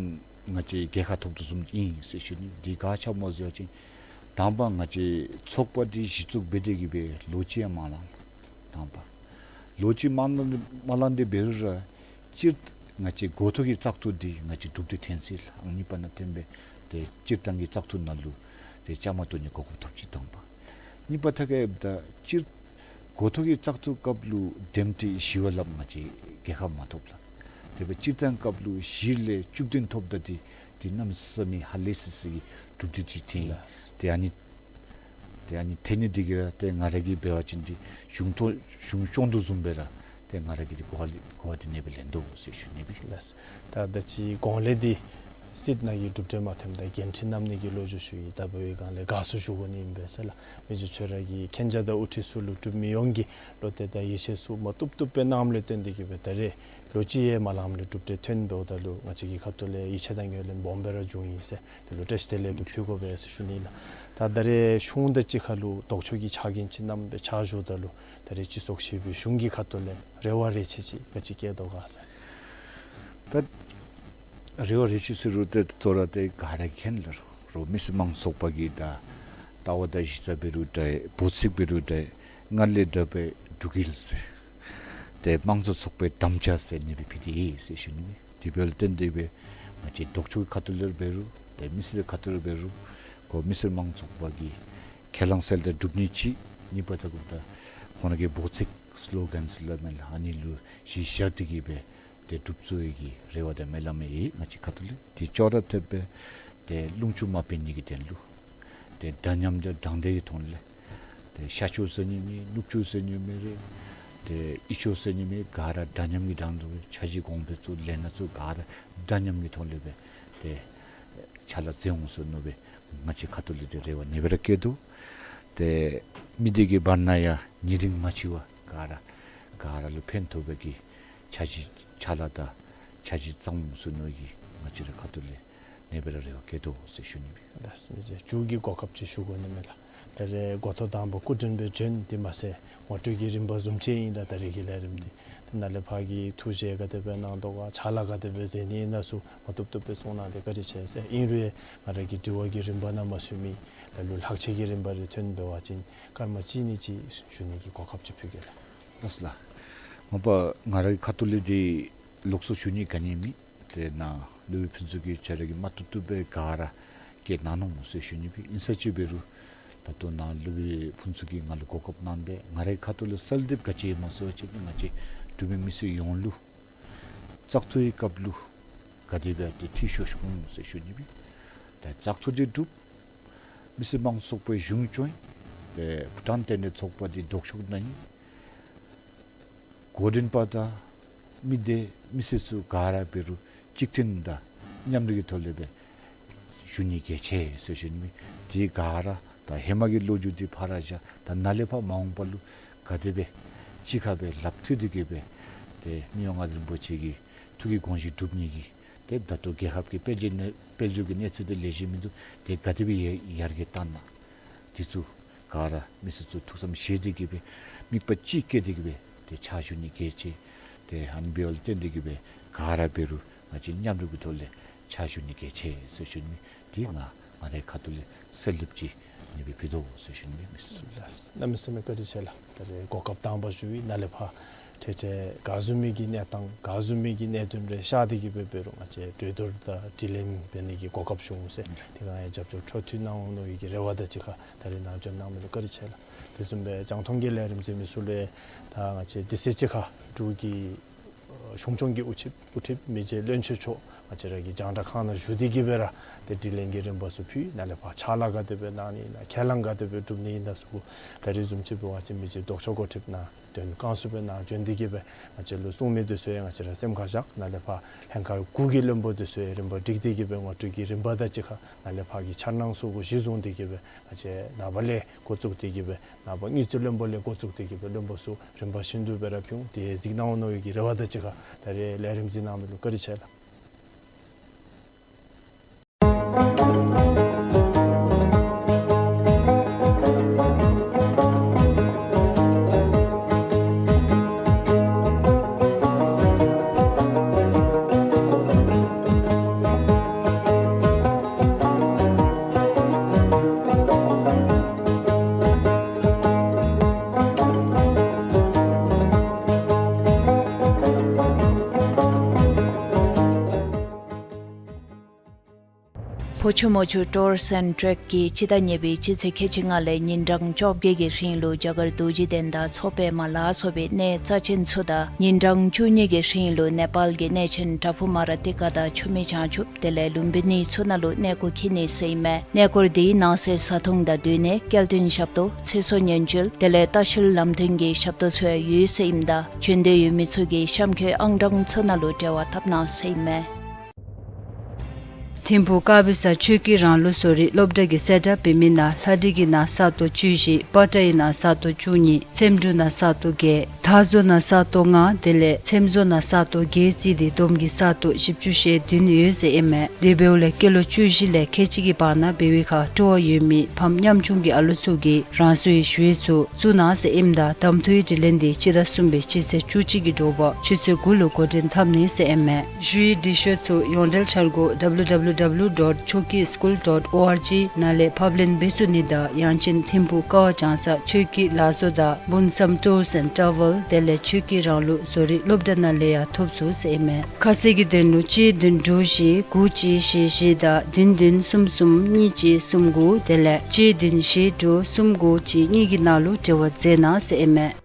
ང་བཅས་རྒྱལ་ཁ་ཐོབ་དོ་བཟུམ་ཨིན་ཟེར་ཞུ་ནི། འདི་ག་ཅི་སྨོ་ཟེར་བ་ཅིན་དང་པ་ང་བཅས་ཚོགས་པ་འདི་གཞི་བཙུགས་འབད་དེ་གི་སྦེ་ལོ་གཅིག་ཡང་མ་ལང་། དང་པ་ལོ་གཅིག་མ་ལང་མ་ལང་སྟེ་འབད་རུང་ར་སྤྱིར་ང་བཅས་འགོ་ཐོག་གི་བཙག་འཐུ་འདི་ང་བཅས་གྲུབ་སྟེ་ཐོན་ཅི་ལགས། ཨང་གཉིས་པ་ནང་ཐོན་སྦེ་ཏེ་སྤྱིར་བཏང་གི་བཙག་འཐུ་ནང་ལུ་ཏེ་བཅའ་མར་གཏོགས་ནི་གོ་སྐབས་ཐོབ་ཅི་དང་པ། གཉིས་པ་ཐད་ཁར་ཡོདཔ་ད་སྤྱིར་འགོ་ཐོག་གི་བཙག་འཐུ་སྐབས་ལུ་འདེམས་ཏེ་བཞི་བ་ལྷགཔ་ང་བཅས་རྒྱལ་ཁ་མ་ཐོབ་ལགས། དེ་སྦེ་སྤྱིར་བཏང་སྐབས་ལུ་བཞི་ལས་བཅུ་བདུན་ཐོབ་ད་འདི་འདི་གནམ་མེད་ས་མེད་ཧ་ལས་སི་སི་གི་གྲུབ་འབྲས་ཅིག་ཐོན་ཡི། ལགས། ཏེ་ཨ་ནི་ཏེ་ཨ་ནི་ཐོན་ནི་འདི་གིས་ར་ཏེ་ང་ར་གིས་འབད་བ་ཅིན་འདི་གཞུང་ཐོ་གཞུང་སྐྱོང་དོ་བཟུམ་སྦེ་ར་ཏེ་ང་ར་གིས་འདི་གོ་བ་ལེ་གོ་བ་འདི་ཨ་ནེ་སྦེ་ལེན་དོ་ཟེར་ཞུ་ནི་སྦེ། ལགས། ད་ད་ཅི་གོང་ལས་འདི་སྲིད་ནང་གི་གྲུབ་འབྲས་མ་ཐོནམ་ད་འགན་འཁྲི་བསྣམ་ནི་གི་བློ་འགྱོད་ཞུ་ཡི། ད་འབདཝ་ད་ག་ལས་དགའ་བསུ་ཞུ་དགོ་ནི་ཨིན་པས་ཟེར་ལགས། མི་རྗེ་ཁྱོད་ར་གིས་མཁྱེན་རྒྱ་དང་དབུ་ཁྲིད་ཚུ་ལུ་འབྲུག་མི་ཡོངས་ཀྱིས་བློ་གཏད་དང་ཡིད་ཆེས་ཚུ་མ་བཏུབ་བཏུབ་སྦེ་གནངམ་ལས་བརྟེན་ཏེ་གི་སྦེ་ད་རེས་ལོ་གཅིག་ཡང་མ་ལངམ་ལས་གྲུབ་འབྲས་ཐོན་འབདཝ་ད་ལུ་ང་བཅས་ཀྱི་ཁ་ཐུག་ལས་ཡིད་ཆེས་དང་ཡིད་ཆེས་སྦོམ་སྦེ་ར་བྱུང་ཡི་ཟེར། དེ་ལུ་བཀྲ་ཤིས་བདེ་ལེགས་ཀྱི་ཕུལ་དགོ་པས་ཟེར་ཞུ་ནི་ལགས། ད་ད་རེས་གཞུང་དང་གཅིག་ཁར་ལུ་ལྡོག་ཕྱོགས་ཀྱི་ཕྱག་འགན་ཅིག་བསྣམས་སྦེ་ཕྱག་ཞུཝ་ད་ལུ་ད་རེས་སྤྱི་ཚོགས་ཞི་བའི་གཞུང་གི་ཁ་ཐུག་ལས་རེ་བ་རེ་ཆེ་ཅིག་ག་ཅི་བསྐྱེད་དོ་ག་ཟེར། ད་རེ་བ་རེ་ཆེ་ཟེར་རུང་ཏེ་ད་རུང་ཏེ་ག་ར་མཁྱེན་ལགས། རོགས་མི་སེར་མང་ཚོགས་པ་གིས་ད་ལྟ་བ་དང་གཞི་རྩ་འབད་རུང་འདྲ་འབོད་ཚིག་འབད་རུང་འདྲ་སྔར་ལས་དྲག་སྦེ་འབྲུག་ཡུལ་ཟེར་ཏེ་དམངས་གཙོ་ཚོགས་པའི་དམ་བཅའ་ཟེར་ཨ་ནེ་སྦེ་ཕུལ་ཏེ་ཡོད་ཟེར་ཞུ་ནི། དེ་འབདཝ་ལས་བརྟེན་ཏེ་སྦེ་ང་བཅས་ལྡོག་ཕྱོགས་ཁ་ཐུག་ལས་འབད་རུང་ཏེ་མི་སེར་ཁ་ཐུག་ལས་འབད་རུང་ཁོ་མི་སེར་མང་ཚོགས་པ་གིས་ཁས་བླངས་གསལ་བསྒྲགས་སྒྲུབ་ནི་ཅིག་གཉིས་པ་ད་གུ་ད་ཁོང་ར་གི་འབོད་ཚིག་སི་ལོ་གཱན་ཟེར་སླབ་མས་ལགས། ཨ་ནི་ལུ་གཞི་བཞག་སྟེ་གི་སྦེ་ཏེ་སྒྲུབ་ཚུགས་ཡི་གི་རེ་བ་དང་སྨོན་ལམ་ཡོད་ང་བཅས་ཁ་ཐུག་ལས། དེ་ཅོག་ར་འཐདཔ་སྦེ་ཏེ་རླུང་འཚུབ་མ་འབད་ནི་གི་དོན་ལུ་ཏེ་འདྲ་མཉམ་དང་དྲང་བདེན་གྱི་ཐོག་ལས་ཏེ་ཤར་ཕྱོགས་ཟེར་ནི་མེད་ནུབ་ཕྱོགས་ཟེར་ནི་མེད་རེ་ཏེ་དབུས་ཕྱོགས་ཟེར་ནི་མེད་ག་ར་འདྲ་མཉམ་གྱི་དྲང་དོ་འཆར་གཞི་གོང་འཕེལ་ཚུ་ལས་སྣ་ཚུ་ག་ར་འདྲ་མཉམ་གྱི་ཐོག་ལས་སྦེ་ཏེ་ཕྱག་ལཱ་མཛད་འོང་ཟེར་མནོ་སྦེ་ང་བཅས་ཁ་ཐུག་ལས་ཏེ་རེ་བ་ཨ་ནེ་སྦེ་ར་བསྐྱེད་དོ། ཏེ་མི་སྡེ་གི་བར་ན་ཡང་ཉེ་རིང་མ་ཕྱེ་བར་ག་ར་ག་ར་ལུ་ཕན་ཐོགས་པའི་གི་འཆར་གཞི་ཕྱག་ལཱ་དང་འཆར་གཞི་བརྩམ་འོང་ཟེར་མནོ་གི་ང་བཅས་ར་ཁ་ཐུག་ལས་ཨ་ནེ་སྦེ་ར་རེ་བ་བསྐྱེད་དོ་ཟེར་ཞུ་ནི་སྦེ། ལགས་སོ། མི་རྗེ་མཇུག་གི་གོ་སྐབས་ཅིག་ཞུ་དགོ་ནི་མས་ལགས། ད་རེས་འགོ་ཐོག་དང་པ་སྐུ་མགྲོན་སྦེ་བྱོན། དེ་མ་ཚད་ངོ་སྤྲོད་ཀྱི་རིམ་པ་བཟུམ་ཅིག་ཨིན། ད་ད་རེས་ཀྱི་ལས་རིམ་འདི་ཏེ་ནཱ་ལས་ཕར་གྱི་ཐུགས་བཞེད་ག་དེ་སྦེ་གནང་དོ་ག་ཕྱག་ལཱ་ག་དེ་སྦེ་མཛད་ནི་ཨིན་ན་ཚུ་མ་བཏུབ་བཏུབ་སྦེ་གསུང་གནང་སྟེ་བཀའ་དྲིན་ཆེ་ཟེར། ཨིན་རུང་ཡང་ང་ར་གི་དྲི་བ་གི་རིམ་པ་ནང་མ་ཚུད་མི་ལ་ལུ་ལྷག་ཆད་ཀྱི་རིམ་པ་རེ་ཐོན་འབད་བ་ཅིན་སྐར་མ་གཅིག་གཉིས་ཅིག་ཞུ་ནི་གི་གོ་སྐབས་ཅིག་ཕུལ་གེ་ལགས། ལགས་སོ་ལགས། མ་པ་ང་ར་གི་ཁ་ཐུག་ལས་འདི་ལོགས་སུ་ཞུ་ནི་ག་ནི་མེད། ཏེ་ནཱ་སློབ་དཔོན་ཕུན་ཚོགས་ཀྱིས་ཁྱོད་ར་གིས་མ་བཏུབ་བཏུབ་སྦེ་ག་ར་བཀོད་གནང་ནུག་ཟེར་ཞུ་ནི་སྦེ། ཨིན་ས་ཅིག་འབད་རུང་ད་ལྟོ་ནཱ་སློབ་དཔོན་ཕུན་ཚོགས་ཀྱིས་ང་ལུ་གོ་སྐབས་གནང་སྦེ་ང་རའི་ཁ་ཐུག་ལས་གསོལ་འདེབས་ག་ཅི་ཡོད་སྨོ་ཟེར་བ་ཅིན་ང་བཅས་འབྲུག་མི་མི་སེར་ཡོངས་ལུ་བཙག་འཐུའི་སྐབས་ལུ་ག་དེ་སྦེ་ཏེ་འཐུས་ཤོར་ཤོར་འོང་ཟེར་ཞུ་ནི་སྦེ། ཏེ་བཙག་འཐུ་འདི་གྲུབ། མི་སེར་མང་གཙོ་ཚོགས་པའི་གཞུང་སྐྱོང་ཡི། ཏེ་ཕུ་ཐང་བསྟི་གནས་ཚོགས་པ་འདི་ལྡོག་ཕྱོགས་ནང་ཡོད། འགོ་འདྲེན་པ་དང་མི་སྡེ་མི་སེར་ཚུ་ག་ར་འབད་རུང་གཅིག་མཐུན་དང་མཉམ་རུབ་ཀྱི་ཐོག་ལས་སྦེ་ཞུ་ནི་གལ་ཆེ་ཟེར་ཞུ་ནི་མས། དེ་ག་ར་ད་ཧེ་མ་གི་ལོ་རྒྱུས་འདི་ཕར་བཞག། ད་ནཱ་ལས་ཕར་མ་འོངས་པ་ལུ་ག་དེ་སྦེ་གཅིག་ཁར་སྦེ་ལགཔ་མཐུད་དེ་གི་སྦེ་ཏེ་མི་དབང་མངའ་བདག་རིན་པོ་ཆེ་གི་ཐུགས་ཀྱི་དགོངས་གཞི་སྒྲུབ་ནི་གི་ཏེ་ད་ལྟོ་རྒྱལ་ཁབ་ཀྱི་དཔལ་འབྱོར་གནས་དཔལ་འབྱོར་གྱི་གནས་ཚད་འདི་ལེགས་ཤོམ་མིན་འདུག། དེ་ག་དེ་སྦེ་ཡར་ཡར་རྒྱས་བཏང་ན་དེ་ཚུ་ག་ར་མི་སེར་ཚུ་ཐུགས་བསམ་བཞེས་ཏེ་གི་སྦེ་དམིགས་པ་གཅིག་བསྐྱེད་དེ་གི་སྦེ་ཏེ་ཕྱག་ཞུ་ནི་གལ་ཆེ། ཏེ་ཨ་ནི་འབདཝ་ལས་བརྟེན་ཏེ་གི་སྦེ་ག་ར་འབད་རུང་ང་བཅས་མཉམ་རུབ་ཀྱི་ཐོག་ལས་ཕྱག་ཞུ་ནི་གལ་ཆེ་ཟེར་ཞུ་ནི། དེ་ང་ང་རའི་ཁ་ཐུག་ལས་གསོལ་འདེབས་ཅིག་ཨ་ནི་སྦེ་ཕུལ་དོ་ཟེར་ཞུ་ནི་མས། ལགས། གནམ་མེད་ས་མེད་བཀའ་དྲིན་ཆེ་ལགས། ད་རེས་གོ་སྐབས་དང་པ་ཞུ་བའི་ནཱ་ལས་ཕར་འཕྲལ་འཕྲལ་ག་བཟུམ་མའི་གི་གནས་སྟངས་ག་བཟུམ་མའི་གི་གནད་དོན་རེ་ཤར་ཏེ་གི་སྦེ་འབད་རུང་ང་བཅས་གྲོས་བསྡུར་དང་དྲི་ལན་འབད་ནི་གི་གོ་སྐབས་བྱུང་ཟེར། དེ་སྒང་ཡང་རྒྱབ་སྐྱོར་འཕྲོ་མཐུད་གནང་འོང་མནོ་བའི་གི་རེ་བ་དང་གཅིག་ཁར་ད་རེས་ནཱ་བྱོན་གནང་མི་ལུ་བཀའ་དྲིན་ཆེ་ལགས། དེ་བཟུམ་སྦེ་རྒྱང་མཐོང་གི་ལས་རིམ་གཟིགས་མི་ཚུ་ལུ་ད་ང་བཅས་དུས་ཚོད་གཅིག་ཁར་འབྲུག་གི་ གཞུང་སྐྱོང་གི་དབུ་ཁྲིདཔ་དབུ་ཁྲིདཔ་མི་རྗེ་བློན་ཆེན་མཆོག་ང་བཅས་ར་གི་རྒྱང་བསྒྲགས་ཁང་ནང་བཞུགས་ཏེ་གི་སྦེ་ར་ཏེ་དྲི་ལན་གྱི་རིམ་པ་ཚུ་ཕུལ། ནཱ་ལས་ཕར་ཕྱག་ལཱ་ག་དེ་སྦེ་གནང་ནི་ཨིན་ན་ཁས་བླངས་ག་དེ་སྦེ་སྒྲུབ་ནི་ཨིན་ན་ཚུ་གུ་ད་རིས་བཟུམ་ཅིག་འབད་བ་ཅིན་མི་རྗེ་ལྡོག་ཕྱོགས་འགོ་ཁྲིདཔ་ནཱ་དོན་བསྐྱངས་ཚུགསཔ་སྦེ་ནཱ་བྱོན་ཏེ་གི་སྦེ་ང་བཅས་ལུ་གསུང་མི་འདི་ཚུ་ཡང་ང་བཅས་ར་སེམས་ཁར་བཞག། ནཱ་ལས་ཕར་ལྷན་ཁག་དགུ་གི་བློན་པོ་འདི་ཚུ་ཡང་རིམ་པ་བསྒྲིགས་ཏེ་གི་སྦེ་ངོ་སྤྲོད་ཀྱི་རིམ་པ་དང་གཅིག་ཁར་ནཱ་ལས་ཕར་གྱི་འཆར་སྣང་ཚུ་གུ་གཞི་བཟུང་སྟེ་གི་སྦེ་ང་བཅས་ནངས་པ་ལས་འགོ་བཙུགས་ཏེ་གི་སྦེ་ནངས་པ་དངུལ་རྩིས་བློན་པོ་ལས་འགོ་བཙུགས་ཏེ་གི་སྦེ་བློན་པོ་ཚུ་རིམ་པ་བཞིན་དུ་སྦེ་ར་ཕུལ་འོང་དེ་གཟིགས་གནང་འོང་མནོ་བའི་གི་རེ་བ་དང་གཅིག་ཁར་ད་རིས་ལས་རིམ་གཟིགས་གནང་མི་ལུ་བཀའ་དྲིན་ཆེ་ལགས། ཕོ་ཆུ་མོ་ཆུ་ཊུརསི་ཨེནཌ་ཊེཀ་གིས་སྤྱི་ཟླ་གཉིས་པའི་སྤྱི་ཚེས་ཁལ་གཅིག་ལྔ་ལས་ཉིན་གྲངས་བཅོ་བརྒྱད་ཀྱི་རིང་ལུ་རྒྱ་གར་རྡོ་རྗེ་གདན་དང་མཚོ་པདྨ་ལ་སོགས་པའི་གནས་རྩ་ཆེན་ཚུ་དང་ཉིན་གྲངས་བཅུ་གཉིས་ཀྱི་རིང་ལུ་ནེ་པཱལ་གྱི་གནས་ཆེན་པྲ་བྷུ་མ་ར་ཏི་ཀ་དང་ཆུ་མིག་བྱང་ཆུབ་དེ་ལས་ལུམ་བི་ནི་ཚུ་ནང་ལུ་གནས་སྐོར་འཁྱིད་ནི་ཟེར་ཨིན་མས། གནས་སྐོར་འདི་ནང་གསེས་བཟའ་འཐུང་དང་སྡོད་གནས་སྐྱེལ་འདྲེན་ཞབས་ཏོག་ཚེ་སྲོག་ཉེན་བཅོལ་དེ་ལས་ལྟ་བཤལ་ལམ་སྟོན་གྱི་ཞབས་ཏོག་ཚུ་ཡང་ཡོད་ཟེར་ཨིནམ་ད་བྱོན་འདོད་ཡོད་མི་ཚུ་གིས་གཤམ་འཁོད་ཨང་གྲངས་ཚུ་ནང་ལུ་འབྲེལ་བ་འཐབ་གནང་ཟེར་ཨིན་མས། ཐིམ་ཕུག་དཀར་སྦི་ས་ཆོས་ཀྱི་རང་ལུགས་བཟོ་རིག་སློབ་གྲྭ་གིས་གསལ་བསྒྲགས་འབད་མི་ནང་ལྷ་བྲིས་ཀྱི་ནང་ས་སྟོང་བཅུ་བཞི་པ་ཏྲ་ཡི་ནང་ས་སྟོང་བཅུ་གཉིས་ཚེམ་དྲུག་ནང་ས་སྟོང་བརྒྱད་ཐ་བཟོ་ནང་ས་སྟོང་ལྔ་དེ་ལས་ཚེམ་བཟོ་ནང་ས་སྟོང་བརྒྱད་བརྩིས་ཏེ་བསྡོམས་ཀྱིས་ས་སྟོང་བཞི་བཅུ་ཞེ་བདུན་ཡོད་ཟེར་ཨིན་མས། དེ་འབདཝ་ལས་སྐྱེས་ལོ་བཅུ་བཞི་ལས་ཁལ་གཅིག་གི་བར་ན་འབད་བའི་ཁར་སྤྲོ་བ་ཡོད་མི་ཕམ་ཉམ་ཆུང་གི་ཨ་ལུ་ཚུ་གིས་རང་སོའི་ཞུ་ཡིག་ཚུ་བཙུགས་གནང་ཟེར་ཨིནམ་ད་གདམ་འཐུའི་དྲི་ལན་འདི་སྤྱི་ཟླ་གསུམ་པའི་སྤྱི་ཚེས་བཅུ་གཅིག་གི་དྲོ་པ་ཆུ་ཚོད་དགུ་ལུ་འགོ་འདྲེན་འཐབ་ནི་ཟེར་ཨིན་མས། ཞུ་ཡིག་འབྲི་ཤོག་ཚུ་ཡོངས་འབྲེལ་འཆར་སྒོ་W W W dot choki school dot org ནང་ལས་ཕབ་ལེན་འབད་ཚུགས་ནི་དང་ཡང་ཅིན་ཐིམ་ཕུག་ཀ་བ་བྱང་ས་ཆོས་ཀྱི་ལག་བཟོ་དང་འབུམ་སམ་ཊུརསི་ཨེནཌ་ཊ་ཝེལ་དེ་ལས་ཆོས་ཀྱི་རང་ལུགས་བཟོ་རིག་སློབ་གྲྭ་ནང་ལས་ཡང་ཐོབ་ཚུགས་ཟེར་ཨིན་མས། ཁ་གསལ་གྱི་དོན་ལུ་གཅིག་བདུན་དྲུག་བཞི་དགུ་གཅིག་བཞི་བཞི་དང་བདུན་བདུན་གསུམ་གསུམ་གཉིས་གཅིག་གསུམ་དགུ་དེ་ལས་གཅིག་བདུན་བཞི་དྲུག་གསུམ་དགུ་གཅིག་གཉིས་ཀྱི་ནང་ལུ་འབྲེལ་བ་མཛད་གནང་ཟེར་ཨིན་མས།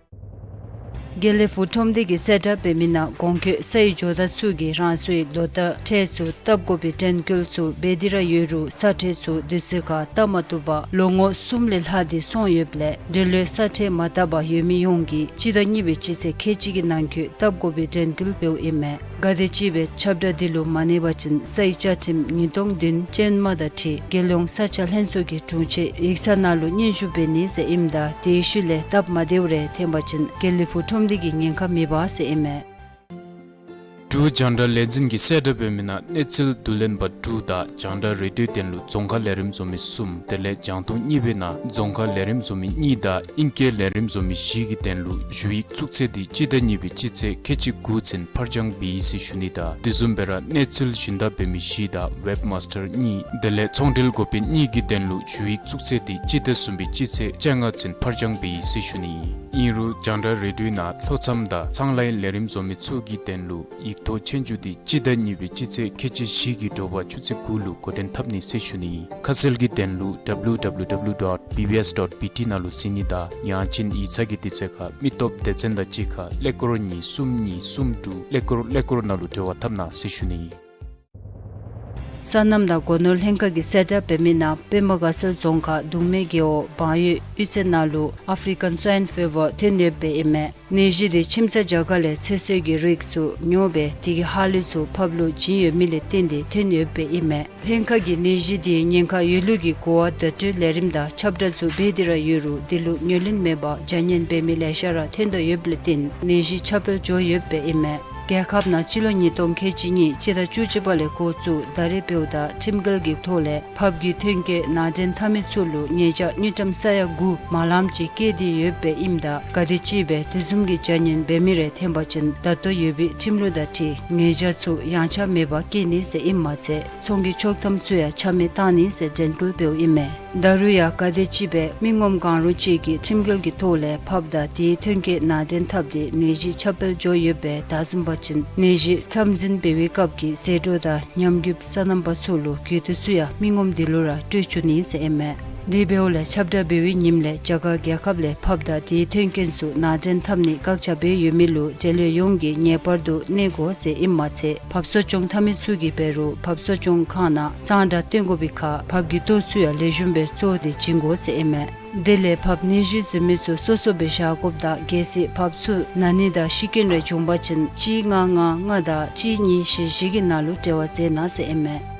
དགེ་ལེགས་ཕུག་ཁྲོམ་སྡེ་གིས་གསལ་བསྒྲགས་འབད་མི་ནང་གོང་འཁོད་ས་ཡི་ཇོ་བདག་ཚུ་གིས་རང་སོའི་ལོ་བསྟར་ཁྲལ་ཚུ་བཏབ་དགོ་པའི་དྲན་སྐུལ་ཚུ་འབད་དེ་ར་ཡོད་རུང་ས་ཁྲལ་ཚུ་དུས་ཚོད་ཁར་བཏབ་མ་བཏུབ་པར་ལོ་ངོ་གསུམ་ལས་ལྷག་སྟེ་སོང་ཡོདཔ་ལས་འབྲེལ་ཡོད་ས་ཁྲལ་མ་བཏབ་པར་ཡོད་མི་ཡོངས་ཀྱིས་སྤྱི་ཟླ་གཉིས་པའི་སྤྱི་ཚེས་ཁལ་གཅིག་གི་ནང་འཁོད་བཏབ་དགོ་པའི་དྲན་སྐུལ་འབདཝ་ཨིན་མས། ག་དེ་ཅིག་སྦེ་ཁྱབ་བསྒྲགས་འདི་ལུ་མ་གནས་པ་ཅིན་ས་ཡི་བཅའ་ཁྲིམས་ཉིས་སྟོང་བདུན་ཅན་མ་དང་འཁྲིལ་རྒྱལ་ཡོངས་ས་ཆ་ལྷན་ཚོགས་ཀྱི་དྲུང་ཆེན་ཡིག་ཚང་ནང་ལུ་སྙན་ཞུ་འབད་ནི་ཟེར་ཨིནམ་ད་དེའི་ཤུལ་ལས་སྟབས་མ་བདེཝ་རེ་ཐོན་པ་ཅིན་དགེ་ལེགས་ཕུག་ཁྲོམ་སྡེ་གིས་ཉེན་ཁ་མི་འབག་ཟེར་ཨིན་མས། འབྲུག་རྒྱང་བསྒྲགས་ལས་འཛིན་གྱིས་གསལ་བསྒྲགས་འབད་མི་ནང་གནས་ཚུལ་བསྡུ་ལེན་པ་དྲུག་དང་རྒྱང་བསྒྲགས་རེ་ཌིའོ་སྡེ་ལུ་རྫོང་ཁ་ལས་རིམ་བཟོ་མི་གསུམ་དེ་ལས་རྒྱང་མཐོང་གཉིས་པའི་ནང་རྫོང་ཁ་ལས་རིམ་བཟོ་མི་གཉིས་དང་ཨིང་སྐད་ལས་རིམ་བཟོ་མི་བཞི་གི་དོན་ལུ་ཞུ་ཡིག་བཙུགས་ཚད་འདི་སྤྱི་ཟླ་གཉིས་པའི་སྤྱི་ཚེས་ཁལ་གཅིག་དགུ་ཚུན་ཕར་འགྱངས་འབད་ཡི་ཟེར་ཞུ་ནི་དང་དེ་བཟུམ་སྦེ་ར་གནས་ཚུལ་ཞུན་དག་འབད་མི་བཞི་དང་ཝེབ་མཱས་ཊར་གཉིས་དེ་ལས་ཚོང་འབྲེལ་འགོ་དཔོན་གཉིས་ཀྱི་དོན་ལུ་ཞུ་ཡིག་བཙུགས་ཚད་འདི་སྤྱི་ཟླ་གསུམ་པའི་སྤྱི་ཚེས་བཅོ་ལྔ་ཚུན་ཕར་འགྱངས་འབད་ཡི་ཟེར་ཞུ་ནི། ཨིན་རུང་རྒྱང་བསྒྲགས་རེ་ཌིའོ་ནང་ལྷོ་མཚམས་དང་ཚངས་ལའི་ལས་རིམ་བཟོ་མི་ཚུ་གི་དོན་ལུ་ཡིག་ཐོག་ཆོས་རྒྱུགས་འདི་སྤྱི་ཟླ་གཉིས་པའི་སྤྱི་ཚེས་ཁལ་གཅིག་བཞི་གི་དྲོ་པ་ཆུ་ཚོད་དགུ་ལུ་འགོ་འདྲེན་འཐབ་ནི་ཟེར་ཞུ་ནི། ཁ་གསལ་གྱི་དོན་ལུ་W W W dot B B S dot B T ནང་ལུ་གཟིགས་ནི་དང་ཡང་ཅིན་ཡིག་ཚང་གི་དུས་ཚོད་ཁར་མི་སྟོབས་སྡེ་ཚན་དང་གཅིག་ཁར་ཀླད་ཀོར་གཉིས་གསུམ་གཉིས་གསུམ་དྲུག་ཀླད་ཀོར་ཀླད་ཀོར་ནང་ལུ་འབྲེལ་བ་འཐབ་གནང་ཟེར་ཞུ་ནི། སོ་ནམ་དང་སྒོ་ནོར་ལྷན་ཁག་གིས་གསལ་བསྒྲགས་འབད་མི་ནང་སྤེན་པ་དགའ་ཚལ་རྫོང་ཁག་གདུང་མའི་རྒེད་འོག་བང་ཡོས་གཡུས་ཚན་ནང་ལུ་ཨཕ་རི་ཀན་སྭའིན་ཕི་བར་ཐོན་ཡོདཔ་ཨིན་མས། ནད་གཞི་འདི་ཁྱིམ་ཚང་རྒྱ་གར་ལས་ཚོད་བསྲེ་གི་རིགས་ཚུ་ཉོ་སྦེ་དེ་གི་ཧ་ལུགས་ཚུ་ཕབ་ལུ་བྱིན་ཡོད་མི་ལས་བརྟེན་ཏེ་ཐོན་ཡོདཔ་ཨིན་མས། ལྷན་ཁག་གིས་ནད་གཞི་འདི་ཉེན་ཁ་ཡོད་ལུགས་ཀྱི་གོ་བ་བརྡ་སྤྲོད་ལས་རིམ་དང་ཁྱབ་བསྒྲགས་ཚུ་འབད་དེ་ར་ཡོད་རུང་དེ་ལུ་ཉེར་ལེན་མེད་པར་བྱ་ཉེས་འབད་མི་ལེ་ཤ་ར་ཐོན་དོ་ཡོདཔ་ལས་བརྟེན་ནད་གཞི་ཁྱབ་སྤེལ་འགྱོ་ཡོདཔ་ཨིན་མས། རྒྱལ་ཁབ་ནང་སྤྱི་ལོ་ཉིས་སྟོང་ཁལ་གཅིག་གཉིས་སྤྱི་ཟླ་བཅུ་གཅིག་པ་ལས་འགོ་བཙུགས་ད་རེས་འབདཝ་ད་ཁྲིམས་འགལ་གྱི་ཐོག་ལས་ཕབ་གི་ཐོན་སྐྱེད་ནང་འདྲེན་འཐབ་མི་ཚུ་ལུ་ཉེས་བྱ་དངུལ་ཀྲམ་ས་ཡ་དགུ་མ་ལངམ་ཅིག་བཀལ་ཏེ་ཡོདཔ་ཨིནམ་ད་ག་དེ་ཅིག་སྦེ་དེ་བཟུམ་གྱི་བྱ་ཉེས་འབད་མི་རེ་ཐོན་པ་ཅིན་ད་ལྟོ་ཡོད་པའི་ཁྲིམས་ལུགས་དང་འཁྲིལ་ཉེས་བྱ་ཚུ་ཡངས་ཆག་མེད་པར་བཀལ་ནི་ཟེར་ཨིནམ་མ་ཚད་ཚོང་གི་ཆོག་ཐམ་ཚུ་ཡང་ཆ་མེད་བཏང་ནི་ཟེར་དྲན་སྐུལ་འབདཝ་ཨིན་མས། ད་རུང་ཡང་ག་དེ་ཅིག་སྦེ་མི་ངོམ་གང་རུང་ཅིག་གིས་ཁྲིམས་འགལ་གྱི་ཐོག་ལས་ཕབ་དང་དེའི་ཐོན་སྐྱེད་ནང་འདྲེན་འཐབ་སྟེ་ནད་གཞི་ཁྱབ་སྤེལ་འགྱོ་ཡོདཔ་སྦེ་བདའ་ཟུན་པ་ཅིན་ནད་གཞི་མཚམས་འཛིན་འབད་བའི་སྐབས་ཀྱི་ཟད་འགྲོ་དང་ཉམས་རྒུདཔ་སོ་ནམ་པ་ཚུ་ལུ་གྱོད་དོན་ཚུ་ཡང་མི་ངོམ་དེ་ལུ་ར་སྤྲོད་བཅུག་ནི་ཟེར་ཨིན་མས། དེ་འབདཝ་ལས་ཁྱབ་བསྒྲགས་འབད་བའི་ཉིནམ་ལས་རྒྱ་གར་རྒྱལ་ཁབ་ལས་ཕགཔ་དང་དེའི་མཐུན་རྐྱེན་ཚུ་ནང་འདྲེན་འཐབ་ནིའི་བཀག་ཆ་འབད་ཡོད་མི་ལུ་འབྲེལ་ཡོད་ཡོངས་ཀྱིས་ངེས་པར་དུ་གནས་དགོ་ཟེར་ཨིནམ་མ་ཚད་ཕགཔ་གསོ་སྐྱོང་འཐབ་མི་ཚུ་གིས་འབད་རུང་ཕགཔ་གསོ་སྐྱོང་ཁང་ནང་གཙང་སྦྲ་བཏོན་དགོ་པའི་ཁར་ཕགཔ་གི་ལྟོ་ཚུ་ཡང་ལེགས་ཤོམ་སྦེ་བཙོ་སྟེ་བྱིན་དགོ་ཟེར་ཨིན་མས། དེ་ལས་ཕགཔ་ནད་གཞི་ཟེར་མི་ཚུ་སོ་སོ་སྦེ་བཞག་དགོཔ་དང་གལ་སྲིད་ཕགཔ་ཚུ་ན་ནི་དང་ཤི་རྐྱེན་རེ་བྱུང་པ་ཅིན་གཅིག་ལྔ་ལྔ་ལྔ་དང་གཅིག་གཉིས་བཞི་བཞི་གི་ནང་ལུ་འབྲེལ་བ་མཛད་གནང་ཟེར་ཨིན་མས།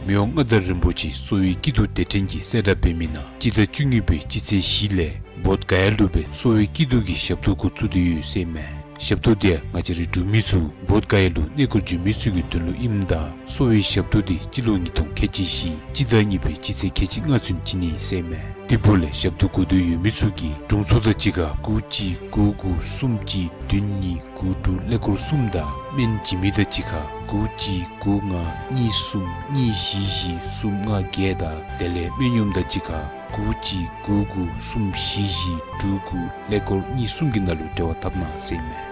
མི་དབང་མངའ་བདག་རིན་པོ་ཆེ་གསོ་བའི་སྐྱིད་སྡུག་སྡེ་ཕྲན་གྱིས་གསལ་བསྒྲགས་འབད་མི་ནང་སྤྱི་ཟླ་བཅུ་གཉིས་པའི་སྤྱི་ཚེས་བཞི་ལས་བོདྷ་ག་ཡ་ལུ་སྦེ་གསོ་བའི་སྐྱིད་སྡུག་གི་ཞབས་ཏོག་འགོ་བཙུགས་ཏེ་ཡོད་ཟེར་ཨིན་མས། ཞབས་ཏོག་དེ་ཡང་ང་བཅས་རའི་འབྲུག་མི་ཚུ་བོདྷ་ག་ཡ་ལུ་གནས་སྐོར་འགྱོ་མི་ཚུ་གི་དོན་ལུ་ཨིནམ་ད་གསོ་བའི་ཞབས་ཏོག་དེ་སྤྱི་ལོ་ཉིས་སྟོང་ཁལ་གཅིག་བཞི་སྤྱི་ཟླ་གཉིས་པའི་སྤྱི་ཚེས་ཁལ་གཅིག་ལྔ་ཚུན་བྱིན་ནི་ཟེར་ཨིན་མས། དེ་འབདཝ་ལས་ཞབས་ཏོག་དགོ་འདོད་ཡོད་མི་ཚུ་གིས་དྲུང་འཚོ་དང་གཅིག་ཁར་དགུ་གཅིག་དགུ་དགུ་གསུམ་གཅིག་བདུན་གཉིས་དགུ་དྲུག་ཀླད་ཀོར་གསུམ་དང་སྨན་བྱིན་མི་དང་གཅིག་ཁར་དགུ་གཅིག་དགུ་ལྔ་གཉིས་གསུམ་གཉིས་བཞི་བཞི་གསུམ་ལྔ་བརྒྱད་དང་དེ་ལས་སྨན་གཡོགམ་དང་གཅིག་ཁར་དགུ་གཅིག་དགུ་དགུ་གསུམ་བཞི་བཞི་དྲུག་དགུ་ཀླད་ཀོར་གཉིས་གསུམ་གྱི་ནང་ལུ་འབྲེལ་བ་འཐབ་གནང་ཟེར་ཨིན་མས།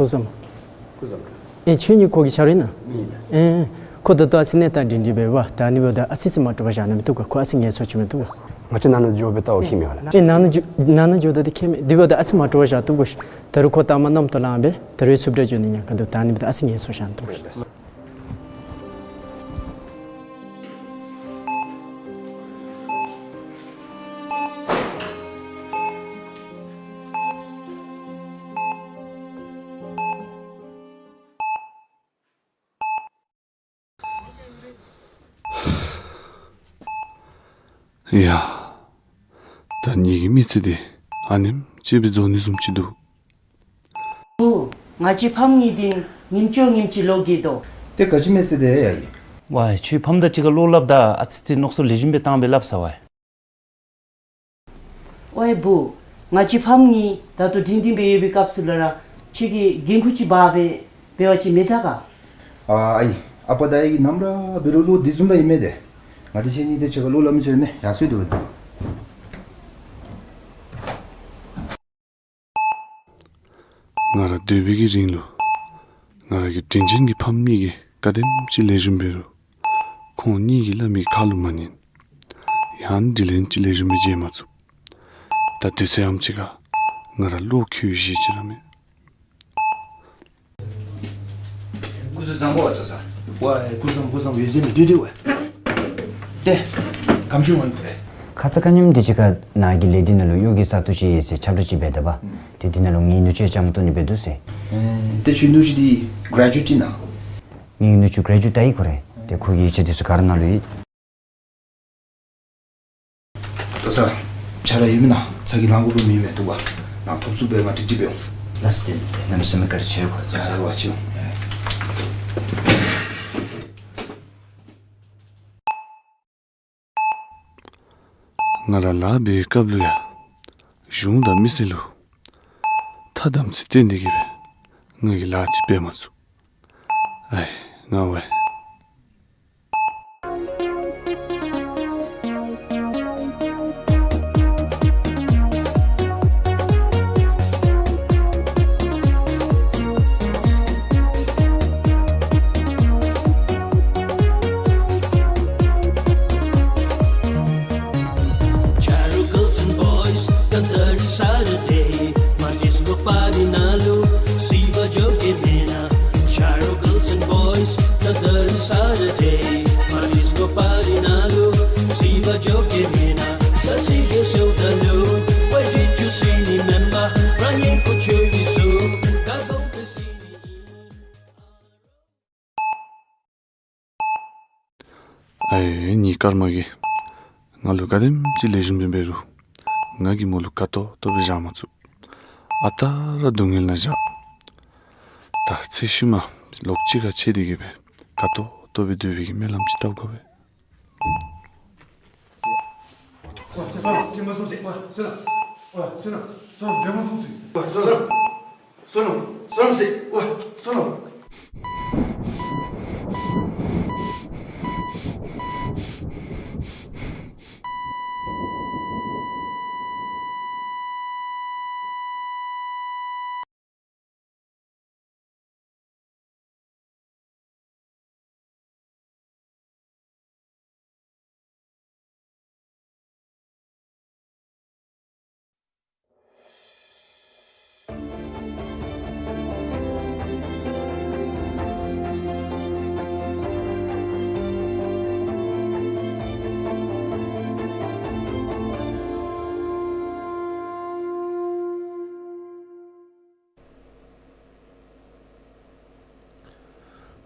སྐུ་གཟུགས་བཟང་། སྐུ་གཟུགས་བཟང་། ཨེ་ཁྱོད་གཉིས་ཁོ་གི་ཆ་རོགས་ཨིན་ན། ཨིན། ཨེ་ཁོ་ད་ལྟོ་ཨ་ཙི་གནས་སྟངས་སྒྲིང་སྒྲིང་སྦེ་འབད། ད་ནི་འབདཝ་ད་ཨ་ཙི་ཙི་མ་འདྲོག་པར་བཞག་གནང་མི་བཏུབ་ག། ཁོ་ཨ་ཙི་ངལ་གསོ་བྱིན་མི་བཏུབ་ག། ང་བཅས་ནང་ན་འགྱོ་སྦེ་ལྟ་བར་འཁྱིད་མི་ཡོད་ལགས། ཨེ་ནང་ན་འགྱོ་ནང་ན་འགྱོཝ་ད་དེ་ཁྱད་མེད། དེ་འབདཝ་ད་ཨ་ཙི་མ་འདྲོག་པར་བཞག་བཏུབ་ག། ད་རུང་ཁོ་ལྟ་མ་གནམ་ཐོག་ལངས་སྦེ་ད་རུང་སུབ་སྦེ་འགྱོ་ནི་ཉེན་ཁ་འདུག། ད་ནི་འབདཝ་ད་ཨ་ཙི་ངལ་གསོ་བཞག་གནང་བཏུབ་ག། ཡ། ད་ངེ་གི་མི་ཚེ་འདི་ཨ་ནེམ་ཅིག་སྦེ་རྫོགས་ནི་བཟུམ་ཅིག་འདུག། བུ། ང་བཅས་ཕམ་གཉིས་འདི་ཉིནམ་བཅུ་ཉིནམ་གཅིག་ལོག་གི་དོ། ཏེ་ག་ཅི་མེད་ཟེར་དེ་ཡ་ཡི། ཝའེ་ཁྱོད་ཕམ་དང་གཅིག་ཁར་བློ་སླབ་ད་ཨ་ཙི་ཙི་མནོ་བསམ་ལེགས་ཤོམ་སྦེ་བཏང་སྦེ་སླབ་ས་ཝའེ། ཝའེ་བུ། ང་བཅས་ཕམ་གཉིས་ད་ལྟོ་སྒྲིང་སྒྲིང་སྦེ་ཡོད་པའི་སྐབས་སུ་ལུ་ར་ཁྱོད་ཀྱིས་འགན་ཁུར་ཅིག་འབག་སྦེ་འབད་བ་ཅིན་མི་དྲག་ག། ཨ་ཨའི་ཨ་པ་དང་ཨའི་གིས་ནམ་ར་འབད་རུང་བློ་འདི་བཟུམ་སྦེ་ཨིན་མས་ཏེ། ང་བཅས་ཁྱེད་གཉིས་དེ་ཅིག་ཁར་བློ་སླབ་མི་ཚུགས་མས། ཡར་སོང་སྡོད་པ་ཅིན། ང་ར་སྡོད་པའི་གི་རིང་ལུ་ང་ར་གི་དྲིན་ཅན་གྱི་ཕམ་གཉིས་ཀྱིས་ག་དེམ་ཅིག་ལེགས་ཤོམ་འབད་རུང་ཁོང་གཉིས་ཀྱིས་སླབ་མི་ཁ་ལུ་མ་ཉན། ཡང་དྲིན་ལན་ཅིག་ལེགས་ཤོམ་སྦེ་འཇལ་མ་ཚུགས། ད་དུས་ཚོད་ཨམ་ཅིག་ཁར་ང་ར་བློ་འགྱོད་བཞེས་ཅིག་ར་མེད། སྐུ་གཟུགས་བཟང་པོ་བ་ཏོ་ས། ཝའེ་སྐུ་གཟུགས་བཟང་པོ་བཟང་པོ་ཡོད་ཟེར་མི་འདུག་སྟེ་ཝའེ། ཏེ་གམ་ཆུང་ངོ་ཡིན་པ་རེད། ཁ་ཙ་ཁ་ཉིནམ་འདི་ཅིག་ཁར་ནཱ་གི་ལས་སྡེ་ནང་ལུ་གཡོག་གི་ས་སྟོང་ཅིག་ཡོད་ཟེར་ཁྱབ་བསྒྲགས་ཅིག་འབད་ད་པ། ཏེ་འདི་ནང་ལུ་ངེའི་ནུ་གཅུང་བཅའ་མར་གཏོགས་ནི་འབད་འདུག་ཟེར། ཨེ་ཏེ་ཁྱོད་ནུ་གཅུང་འདི་གྲེ་ཇུ་ཨེཊ་ཨིན་ན། ངེའི་ནུ་གཅུང་གྲེ་ཇུ་ཨེཊ་ཨིན་ཁོ་རེ། ཏེ་ཁོ་གི་ཡིག་ཆ་འདི་ཚུ་ག་ར་ནཱ་ལུ་ཡོད། ཏོ་ས། ཆ་ར་ཡོད་མེན་ན། ཚ་གྱང་ལང་དགོཔ་མེད་མས་འདུག་པ། ནཱ་ཐོབ་ཚུགསཔ་སྦེ་ང་ཀྲིག་ཀྲི་འབདཝ་འོང་། ལགས་སོ། ཏེ་ཏེ་གནམ་མེད་ས་མེད་བཀའ་དྲིན་ཆེ་ཁོ་ཚ་ས་ར་བ་ཅིག་འོང་། ང་ར་ལཱ་འབད་བའི་སྐབས་ལུ་ཡང་གཞུང་དང་མི་སེར་ལུ་ཐ་དམ་ཚིག་བསྟེན་ཏེ་གི་སྦེ་ང་གིས་ལཱ་ཅིག་འབད་མ་ཚུགས། ཨའི་ང་ཝའེ། Charo Girls and Boys, the third Saturday, Matis Gopani Nalu, Siva Joke Mena. Charo Girls and Boys, the third Saturday, Matis Gopani Nalu, Siva Joke Mena. Kasi ke so dalu, why did you see me member? Rani ko churi so, kago ke see me. ཨའི་ངེའི་སྐར་མ་གིས་ང་ལུ་ག་དེམ་ཅིག་ལེགས་ཤོམ་སྦེ་འབད་རུང་ང་གིས་མོ་ལུ་དགའ་ཏོག་ཏོ་སྦེ་བཞག་མ་ཚུགས། ཨ་རྟག་ར་སྡུག་བསྔལ་ནང་བཞག། ད་ཚེ་ཤུལ་མ་ལོག་གཅིག་ཁར་ཕྱད་དེ་གི་སྦེ་དགའ་ཏོག་ཏོ་སྦེ་སྡོད་པའི་གི་སྨོན་ལམ་ཅིག་བཏབ་དགོ་པས། ཝ་ཚེ་སོ་ནམ་དྲན་མ་སོང་ཟེར། ཝ་སོ་ནམ། ཝ་སོ་ནམ། སོ་ནམ་དྲན་མ་སོང་ཟེར། ཝ་སོ་ནམ། སོ་ནམ་ཟེར། ཝ་སོ་ནམ།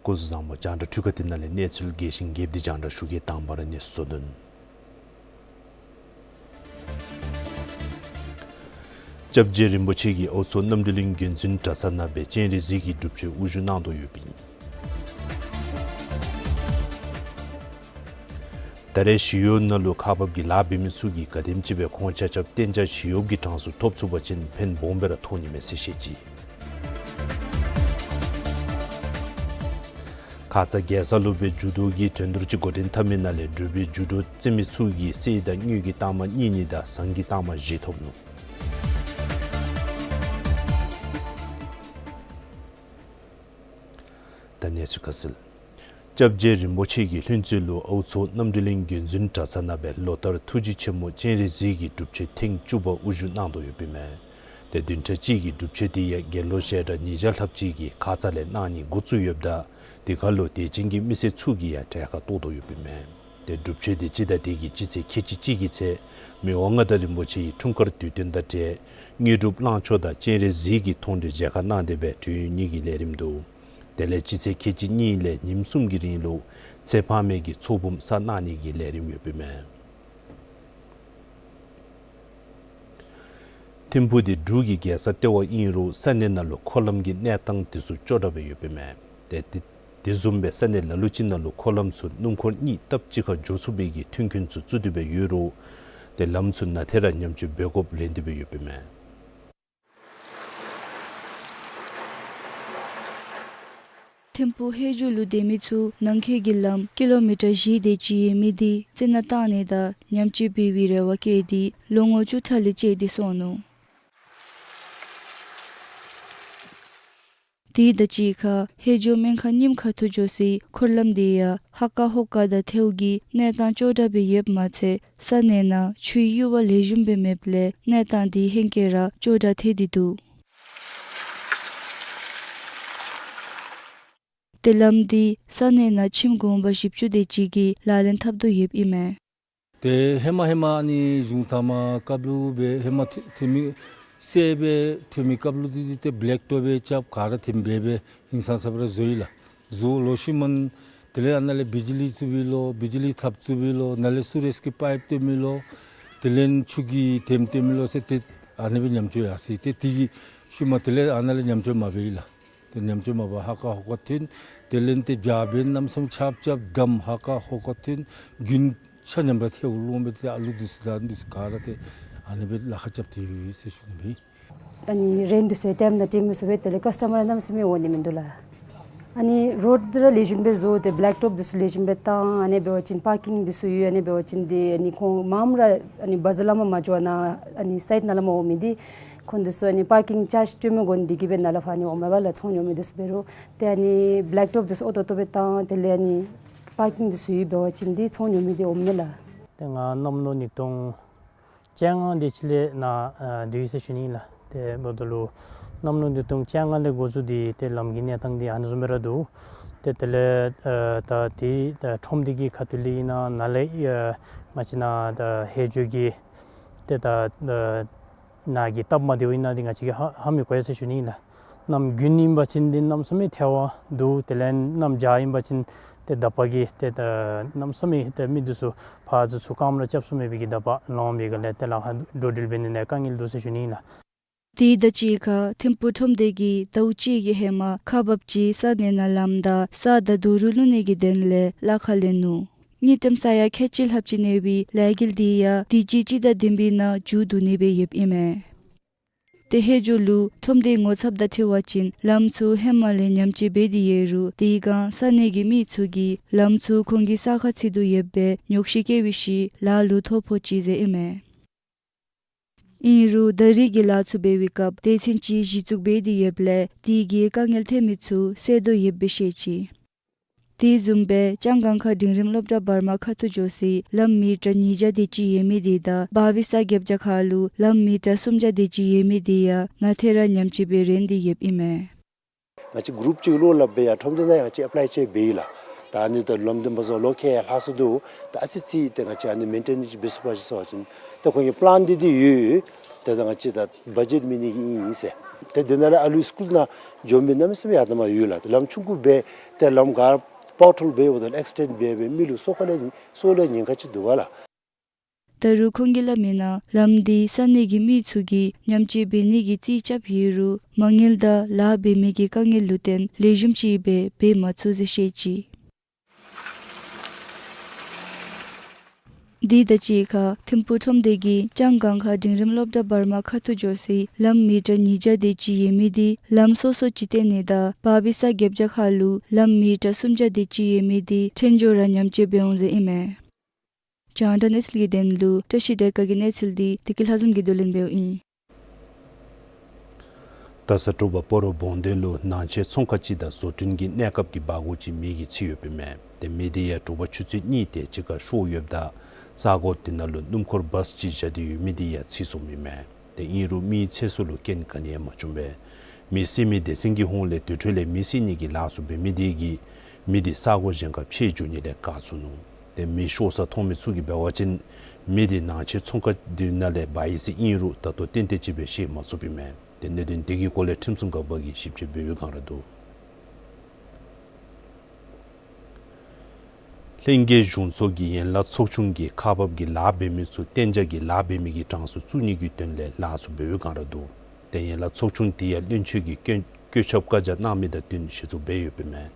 སྐུ་གཟུགས་བཟང་པོ། རྒྱང་བསྒྲགས་འཕྲུལ་ཁང་འདི་ནང་ལས་གནས་ཚུལ་རྒྱས་ཤིང་རྒྱསཔ་འདི་རྒྱང་བསྒྲགས་ཞུ་གེ། དང་པ་ར་གནས་ཚུལ་གཙོ་དོན། སྐྱབས་རྗེ་རིན་པོ་ཆེ་གིས་ཨའུ་མཚོ་རྣམ་གྲོལ་གླིང་དགོན་འཛིན་གྲྭ་ཚང་ནང་སྦེ་སྤྱན་རས་གཟིགས་ཀྱི་སྒྲུབ་མཆོད་དབུ་བཞུགས་གནང་དོ་ཡོདཔ་ཨིན། ད་རེས་ཞི་གཡོག་ནང་ལུ་ཁག་འབགཔ་གི་ལཱ་འབད་མི་ཚུ་གིས་ག་དེམ་ཅིག་སྦེ་ཁོང་ཆ་ཁྱབ་གཏན་འཇགས་ཞི་གཡོགཔ་གི་གྲངས་སུ་ཐོབ་ཚུགས་པ་ཅིན་ཕན་སྦོམ་སྦེ་ར་ཐོགས་ནི་མས་ཟེར་བཤད་ཅི། ཁ་ཙ་རྒྱལ་ས་ལུ་སྦེ་འགྱུར་ལྡོག་གི་འགྲན་བསྡུར་ཅིག་འགོ་འདྲེན་འཐབ་མི་ནང་ལས་འབྲུག་པའི་འགྱུར་ལྡོག་རྩེད་མི་ཚུ་གིས་གསེར་དང་དངུལ་གྱི་རྟགས་མ་གཉིས་གཉིས་དང་ཟངས་ཀྱི་རྟགས་མ་བཞི་ཐོབ་ནུག། ད་གནས་ཚུལ་ཁ་གསལ། སྐྱབས་རྗེ་རིན་པོ་ཆེ་གིས་ལྷུན་རྩེ་ལུ་ཨའུ་མཚོ་རྣམ་གྲོལ་གླིང་དགོན་འཛིན་གྲྭ་ཚང་ནང་སྦེ་ལོ་ལྟར་ཐུགས་རྗེ་ཆེན་པོ་སྤྱན་རས་གཟིགས་ཀྱི་སྒྲུབ་མཆོད་ཐེངས་བཅུ་པ་དབུ་བཞུགས་གནང་དོ་ཡོདཔ་ཨིན་མས། ཏེ་བདུན་ཕྲག་གཅིག་གི་སྒྲུབ་མཆོད་འདི་ཡང་དགེ་སློང་ཞལ་གྲངས་ཉིས་བརྒྱ་ལྷགཔ་ཅིག་གིས་ཁ་ཙ་ལས་གནང་ནི་འགོ་བཙུགས་ཡོདཔ་ད་དེ་ཁར་ལུ་དད་ཅན་གྱི་མི་སེར་ཚུ་གིས་ཡང་གྲལ་ཁར་གཏོགས་དོ་ཡོདཔ་ཨིན་མས། ཏེ་སྒྲུབ་མཆོད་འདི་སྤྱི་ཟླ་འདི་གི་སྤྱི་ཚེས་ཁལ་གཅིག་གཅིག་གི་ཚེ་མི་དབང་མངའ་བདག་རིན་པོ་ཆེའི་འཁྲུངས་སྐར་དུས་སྟོན་དང་འབྲེལ་དངོས་གྲུབ་གླང་ཆེན་དང་སྤྱན་རས་གཟིགས་ཀྱི་མཐོང་གྲོལ་མཇལ་ཁ་གནང་སྟེ་སྦེ་དུས་ཡུན་གཉིས་ཀྱི་ལས་རིམ་འདུག། དེ་ལས་སྤྱི་ཚེས་ཁལ་གཅིག་གཉིས་ལས་ཉིནམ་གསུམ་གྱི་རིང་ལུ་ཚེ་དཔག་མེད་ཀྱི་ཚོགས་འབུམ་བསགས་གནང་ནི་གི་ལས་རིམ་ཡོདཔ་ཨིན་མས། ཐིམ་ཕུག་འདི་འབྲུག་གི་རྒྱལ་ས་ལྟེ་བ་ཨིན་རུང་ས་གནས་ནང་ལུ་འཁོར་ལམ་གྱི་གནས་སྟངས་འདི་ཚུ་ཅོག་འཐདཔ་སྦེ་ཡོདཔ་ཨིན་མས། ཏེ་དེ་དེ་བཟུམ་སྦེ་ས་གནས་ལ་ལུ་ཅིག་ནང་ལུ་འཁོར་ལམ་ཚུ་སྣུམ་འཁོར་གཉིས་སྟབས་གཅིག་ཁར་འགྱོ་ཚུགས་པའི་གི་མཐུན་རྐྱེན་ཚུ་བཙུགས་ཏེ་སྦེ་ཡོད་རུང་ཏེ་ལམ་ཚུ་ནང་ཐད་ར་ཉམས་བཅོས་འབད་དགོཔ་ལན་འདེབས་སྦེ་ཡོདཔ་ཨིན་མས། ཐིམ་ཕུག་ཧེ་ཇོ་ལུ་སྡོད་མི་ཚུ་ནང་འཁོད་ཀྱི་ལམ་ཀི་ལོ་མི་ཊར་བཞི་དེ་ཅིག་ཡོད་མི་འདི་རྩི་ནག་བཏང་ནི་དང་ཉམས་བཅོས་འབད་བའི་རེ་བ་བསྐྱེད་དེ་ལོ་ངོ་བཅུ་ཕྲག་ལས་བཅད་དེ་སོང་ནུག། དེ་དང་གཅིག་ཁར་ཧེ་ཇོ་སྨན་ཁང་རྙིངམ་ཁ་ཐུག་འགྱོ་སའི་འཁོར་ལམ་འདི་ཡང་ཧ་ཀ་ཧོ་ཀ་དང་ཐལཝ་གི་གནས་སྟངས་ཅོག་འཐདཔ་སྦེ་ཡོདཔ་མ་ཚད་ས་གནས་ནང་ཆུའི་གཡུར་བ་ལེགས་ཤོམ་སྦེ་མེདཔ་ལས་གནས་སྟངས་འདི་ཧེང་སྐལ་ར་ཅོག་འཐད་དེ་འདུག། ཏེ་ལམ་འདི་ས་གནས་ནང་ཁྱིམ་གུང་པ་བཞི་བཅུ་དེ་ཅིག་གིས་ལག་ལེན་འཐབ་དོ་ཡོདཔ་ཨིན་མས། ཏེ་ཧེ་མ་ཧེ་མ་ཨ་ནི་གཞུང་ཐ་མ་སྐབས་ལུ་སྦེ་ཧེ་མ་ཐོན་ཐོན་མི་གསེར་སྦེ་ཐོན་མི་སྐབས་ལུ་འདི་ཏེ་བེ་ལེཀ་ཊོབ་སྦེ་རྐྱབ་ག་ར་ཐོནམ་སྦེ་སྦེ་ཧིང་སངས་ས་སྦེ་ར་བཟོ་ཡི་ལགས། བཟོ་ལོ་ཤུལ་མ་དེ་ལས་ཨ་ནཱ་ལས་བི་ཇི་ལི་བཙུགས་པའི་ལོ་བི་ཇི་ལི་ཐགཔ་བཙུགས་པའི་ལོ་ནཱ་ལས་སུ་རེས་ཀྱི་པའིཔ་བཏོན་མི་ལོ་དེ་ལས་ཆུ་གི་ཐེམ་བཏོན་མི་ལོ་ཟེར་ཏེ་ཨ་ནི་སྦེ་ཉམས་བཅོས་ཡར་སོ་ཏེ་དེ་གི་ཤུལ་མ་དེ་ལས་ཨ་ནཱ་ལས་ཉམས་བཅོས་མ་འབད་ཡི་ལགས། ཏེ་ཉམས་བཅོས་མ་འབད་ཧ་ཀ་ཧོ་ཀ་ཐོན། དེ་ལས་ཏེ་རྒྱ་བལ་གནམ་མེད་ས་མེད་ཆརཔ་རྐྱབ་བསྡམས་ཧ་ཀ་ཧོ་ཀ་ཐོན། དགུན་ཆ་མཉམ་ར་ཐལཝ་ལོང་སྦེ་ཏེ་ཨ་ལུ་འདི་ཚུ་དང་འདི་ཚུ་ག་ར་ཏེ་ཨ་ནི་སྦེ་ལཱ་ཁག་རྐྱབ་སྟེ་ཡོད་ཟེར་ཞུ་ནི་ཨིན། ཨ་ནི་རེན་འདི་ཚུ་ཡང་ཊེམ་ནང་སྤྲོད་མི་ཚུགས་པས། དེ་ལས་ཀཱསི་ཊ་མར་གནམ་མེད་ས་མེད་འོང་ནི་མིན་འདུག་ལགས། ཨ་ནི་རོཌ་འདི་ར་ལེགས་ཤོམ་སྦེ་བཟོ་སྟེ་བེ་ལེཀ་ཊོབ་འདི་ཚུ་ལེགས་ཤོམ་སྦེ་བཏང་ཨ་ནི་འབད་བ་ཅིན་པར་ཀིང་འདི་ཚུ་ཡོད། ཨ་ནི་འབད་བ་ཅིན་འདི་ཨ་ནི་ཁོང་མངམ་ར་ཨ་ནི་བ་ཛར་ལས་མར་མ་འགྱོ་བར་ནཱ་ཨ་ནི་སའིཌ་ནང་ལས་མར་འོང་མི་འདི་ཁོང་འདི་ཚུ་ཨ་ནི་པར་ཀིང་ཅཱརཇ་སྤྲོད་མི་དགོ་ནི་འདི་གིས་སྦེ་ནཱ་ལས་ཕར་ཨ་ནི་འོངམ་མས་པ་ལགས། ཚོང་ཉོ་མི་འདི་ཚུ་འབད་རུང་ཏེ་ཨ་ནི་བེ་ལེཀ་ཊོབ་འདི་ཚུ་ཨོ་ཏོ་ཏོ་སྦེ་བཏང་དེ་ལས་ཨ་ནི་པར་ཀིང་འདི་ཚུ་ཡོདཔ་འབད་བ་ཅིན་འདི་ཚོང་ཉོ་མི་འདི་འོངམ་མས་ལགས། ཏེ་ང་གནམ་ལོ་ཉིས་སྟོང་བཅོ་ལྔ་དེ་ཅིག་ལས་ནཱ་ཨ་སྡོད་ཡི་ཟེར་ཞུ་ནི་ཨིན་ལགས། ཏེ་འབདཝ་ད་ལུ་གནམ་ལོ་ཉིས་སྟོང་བཅོ་ལྔ་ལས་འགོ་བཙུགས་ཏེ་ཏེ་ལམ་གྱི་གནས་སྟངས་འདི་ཨ་ནི་བཟུམ་སྦེ་ར་འདུག། ཏེ་དེ་ལས་ཨ་ད་འདི་ད་ཁྲོམ་སྡེ་གི་ཁ་ཐུག་ལས་ཨིན་ན་ནཱ་ལས་ཨ་ང་བཅས་ནཱ་ད་ཧེ་ཇོ་གི་ཏེ་ད་ཨ་ནཱ་གི་སྟབས་མ་བདེཝ་ཨིན་ན་འདི་ང་བཅས་ཀྱིས་ཧ་ཧ་མི་གོ་ཡི་ཟེར་ཞུ་ནི་ཨིན་ལགས། གནམ་དགུན་ཨིན་པ་ཅིན་འདི་གནམ་མེད་ས་མེད་ཐལཝ་འདུག། དེ་ལས་གནམ་བྱཱར་ཨིན་པ་ཅིན་ཏེ་དག་པ་གི་ཏེ་ད་གནམ་མེད་ས་མེད་ཏེ་མི་འདི་ཚུ་ཕར་ཚུར་ཚུར་རྐངམ་ར་རྐྱབ་ཚུགས་མེད་པའི་གི་དག་པ་ལོང་པའི་སྒང་ལས་ཏེ་ལཱ་ཁག་འགྲོ་འགྲུལ་འབད་ནི་ནང་དཀའ་ངལ་འདུག་ཟེར་ཞུ་ནི་ཨིན་ལགས། དེ་དང་གཅིག་ཁར་ཐིམ་ཕུག་ཁྲོམ་སྡེ་གིས་ཟླཝ་གཅིག་གི་ཧེ་མ་ཁག་འབགཔ་ཅིག་ས་གནས་ནང་ལམ་དང་ས་དང་རྡོ་རུག་བླུག་ནི་གི་དོན་ལས་ལཱ་ཁག་ལེན་ནུག། དངུལ་ཀྲམ་ས་ཡ་ཁལ་གཅིག་ལྷགཔ་ཅིག་གནས་པའི་ལས་འགུལ་འདི་ཡང་དུས་ཅི་སྤྱི་ཟླ་བདུན་པའི་ནང་མཇུག་བསྡུ་ནི་སྦེ་ཡོདཔ་ཨིན་མས། ཏེ་ཧེ་ཇོ་ལུ་ཁྲོམ་སྡེའི་ངོ་ཚབ་དང་འཁྲིལ་བ་ཅིན་ལམ་ཚུ་ཧེ་མ་ལས་ཉམས་བཅོས་འབད་དེ་ཡོད་རུང་དེའི་སྒང་ས་གནས་ཀྱི་མི་ཚུ་གིས་ལམ་ཚུ་ཁོང་གི་ས་ཁར་ཚུད་དོ་ཡོདཔ་སྦེ་ཉོགས་བཤད་བཀོད་པའི་ཤུལ་ལཱ་ལུ་ཐོ་ཕོག་ཅི་ཟེར་ཨིན་མས། ཨིན་རུང་ད་རིས་ཀྱི་ལཱ་ཚུ་འབད་བའི་སྐབས་སྡེ་ཚན་ཅིག་གཞི་བཙུགས་འབད་དེ་ཡོདཔ་ལས་དེ་གིས་དཀའ་ངལ་ཐོན་མི་ཚུ་སེལ་དོ་ཡོདཔ་སྦེ་བཤད་ཅི། དེ་བཟུམ་སྦེ་ལྕང་སྒང་ཁ་འབྲིང་རིམ་སློབ་གྲྭ་བར་མ་ཁ་ཐུག་འགྱོ་སའི་ལམ་མི་ཊར་ཉིས་བརྒྱ་དེ་ཅིག་ཡོད་མི་དེ་དང་བར་བའི་ས་རྒྱབ་བྱ་ཁར་ལུ་ལམ་མི་ཊར་སུམ་བརྒྱ་དེ་ཅིག་ཡོད་མི་དེ་ཡང་ནཱ་ཐད་ར་ཉམས་བཅོས་འབད་རན་ཏེ་ཡོདཔ་ཨིན་མས། ང་བཅས་གུ་རུབ་ཅིག་ལོག་སླབ་སྦེ་ཡར་ཁྲོམ་སྡེ་ནང་ཡང་ཅིག་ཨེཔ་ལའི་ཅིག་འབད་ཡི་ལགས། ད་ཨ་ནི་ད་ལམ་འདི་མ་བཟོ་ལོ་ཁལ་ཡར་ལྷག་སོ་འདུག། ད་ཨ་ཙི་ཙི་ཏེ་ང་བཅས་ཨ་ནི་མེན་ཊེ་ནེནསི་འབད་ཚུགས་པ་ཅིན་ཟེར་བ་ཅིན་ད་ཁོང་གི་པི་ལཱན་འདི་འདི་ཡོད། ཏེ་ད་ང་བཅས་ད་བ་ཇེཊ་མེད་ནི་གི་ཨིན་ཟེར། ཏེ་དེ་ནང་ལས་ཨ་ལུ་སི་ཀུལ་ནང་འགྱོ་མི་གནམ་མེད་ས་མེད་ཡར་དྲགས་མར་ཡོད་ལགས། ཏེ་ལམ་ཆུང་ཀུ་འབད་ཏེ་ལམ་ག་པོ་ཊོལ་འབད་འབདཝ་ད་ལུ་ཨེག་སི་ཌེནཊ་འབད་འབད་མི་ལུ་སྲོག་ལས་སྲོག་ལས་ཉེན་ཁ་ཅིག་འདུག་པ་ལགས། ད་རུང་ཁོང་གིས་སླབ་མིའི་ནང་ལམ་འདི་ས་གནས་ཀྱི་མི་ཚུ་གིས་ཉམས་བཅོས་འབད་ནི་གི་རྩིས་རྐྱབ་ཡོད་རུང་མ་དངུལ་དང་ལཱ་འབད་མི་གི་དཀའ་ངལ་ལུ་བརྟེན་ལེགས་ཤོམ་ཅིག་སྦེ་འབད་མ་ཚུགས་ཟེར་བཤད་ཅི། དེ་དང་གཅིག་ཁར་ཐིམ་ཕུག་ཁྲོམ་སྡེ་གིས་ལྕང་སྒང་ཁ་འབྲིང་རིམ་སློབ་གྲྭ་བར་མ་ཁ་ཐུག་འགྱོ་སའི་ལམ་མི་ཊར་ཉིས་བརྒྱ་དེ་ཅིག་ཡོད་མི་དེ་ལམ་སོ་སོ་ཅིག་བཏོན་ནི་དང་བར་པའི་ས་བརྒྱད་བརྒྱ་ཁར་ལུ་ལམ་མི་ཊར་སུམ་བརྒྱ་དེ་ཅིག་ཡོད་མི་དེ་འཕྲལ་མགྱོགས་ར་ཉམས་བཅོས་འབད་འོང་ཟེར་ཨིན་མས། རྒྱང་བསྒྲགས་གནས་ཚུལ་གྱི་དོན་ལུ་བཀྲ་ཤིས་སྒྲོལ་དཀར་གྱི་གནས་ཚུལ་འདི་བདེ་སྐྱིད་ལྷ་འཛོམས་ཀྱིས་བསྡུ་ལེན་འབདཝ་ཨིན། ད་ས་དྲོ་པ་སྤ་རོ་བོང་སྡེ་ལུ་ནང་ཆས་ཚོང་ཁང་ཅིག་དང་བཟོ་སྐྲུན་གྱི་གནས་སྐབས་ཀྱི་སྦྲ་གུར་ཅིག་མེ་གིས་འཚིག་ཡོདཔ་ཨིན་མས། ཏེ་མེ་དེ་ཡང་དྲོ་པ་ཆུ་ཚོད་གཉིས་དེ་ཅིག་ཁར་ཤོར་ཡོདཔ་ད་ས་གོ་དེ་ནང་ལུ་སྣུམ་འཁོར་བཱས་ཅིག་བཞག་སྟེ་ཡོད་མི་དེ་ཡང་འཚིག་སོངམ་ཨིན་མས། ཏེ་ཨིན་རུང་མིའི་ཚེ་སྲོག་ལུ་རྐྱེན་ག་ནི་ཡང་མ་བྱུང་པས། མེ་གསད་མི་སྡེ་ཚན་གྱི་ཧོངས་ལས་དེ་འཕྲོ་ལས་མེ་གསད་ནི་གི་ལཱ་ཚུ་འབད་མི་དེ་གིས་མེ་དེ་ས་གོ་གཞན་ཁར་ཕྱེ་འགྱོ་ནི་ལས་བཀག་ཚུགས་ནུག། ཏེ་མེ་ཤོར་ས་མཐོང་མི་ཚུ་གིས་འབད་བ་ཅིན་མེ་དེ་ནང་ཆས་ཚོང་ཁང་དེ་ནང་ལས་འབར་ཡི་ཟེར་ཨིན་རུང་ད་ལྟོ་ཏན་ཏན་ཅིག་སྦེ་ཤེས་མ་ཚུགསཔ་ཨིན་མས། ཏེ་གནད་དོན་དེ་གི་སྐོར་ལས་ཁྲིམས་སྲུང་འགག་པ་གིས་ཞིབ་དཔྱད་འབད་བའི་བསྒང་ར་འདུག། ལྷན་རྒྱས་གཞུང་ཚོགས་ཀྱི་ཡན་ལག་ཚོགས་ཆུང་གིས་ཁག་འབག་གི་ལཱ་འབད་མི་ཚུ་གཏན་འཇགས་ཀྱི་ལཱ་འབད་མི་གི་གྲངས་སུ་བཙུགས་ནི་གི་དོན་ལས་ལཱ་ཚུ་འབད་བའི་བསྒང་ར་འདུག། ཏེ་ཡན་ལག་ཚོགས་ཆུང་དེ་ཡང་བློན་ཆེན་གྱིས་བཀོད་བཀོད་ཁྱབ་བཀའ་རྒྱ་གནང་མི་དང་བསྟུན་གཞི་བཙུགས་འབད་ཡོདཔ་ཨིན་མས།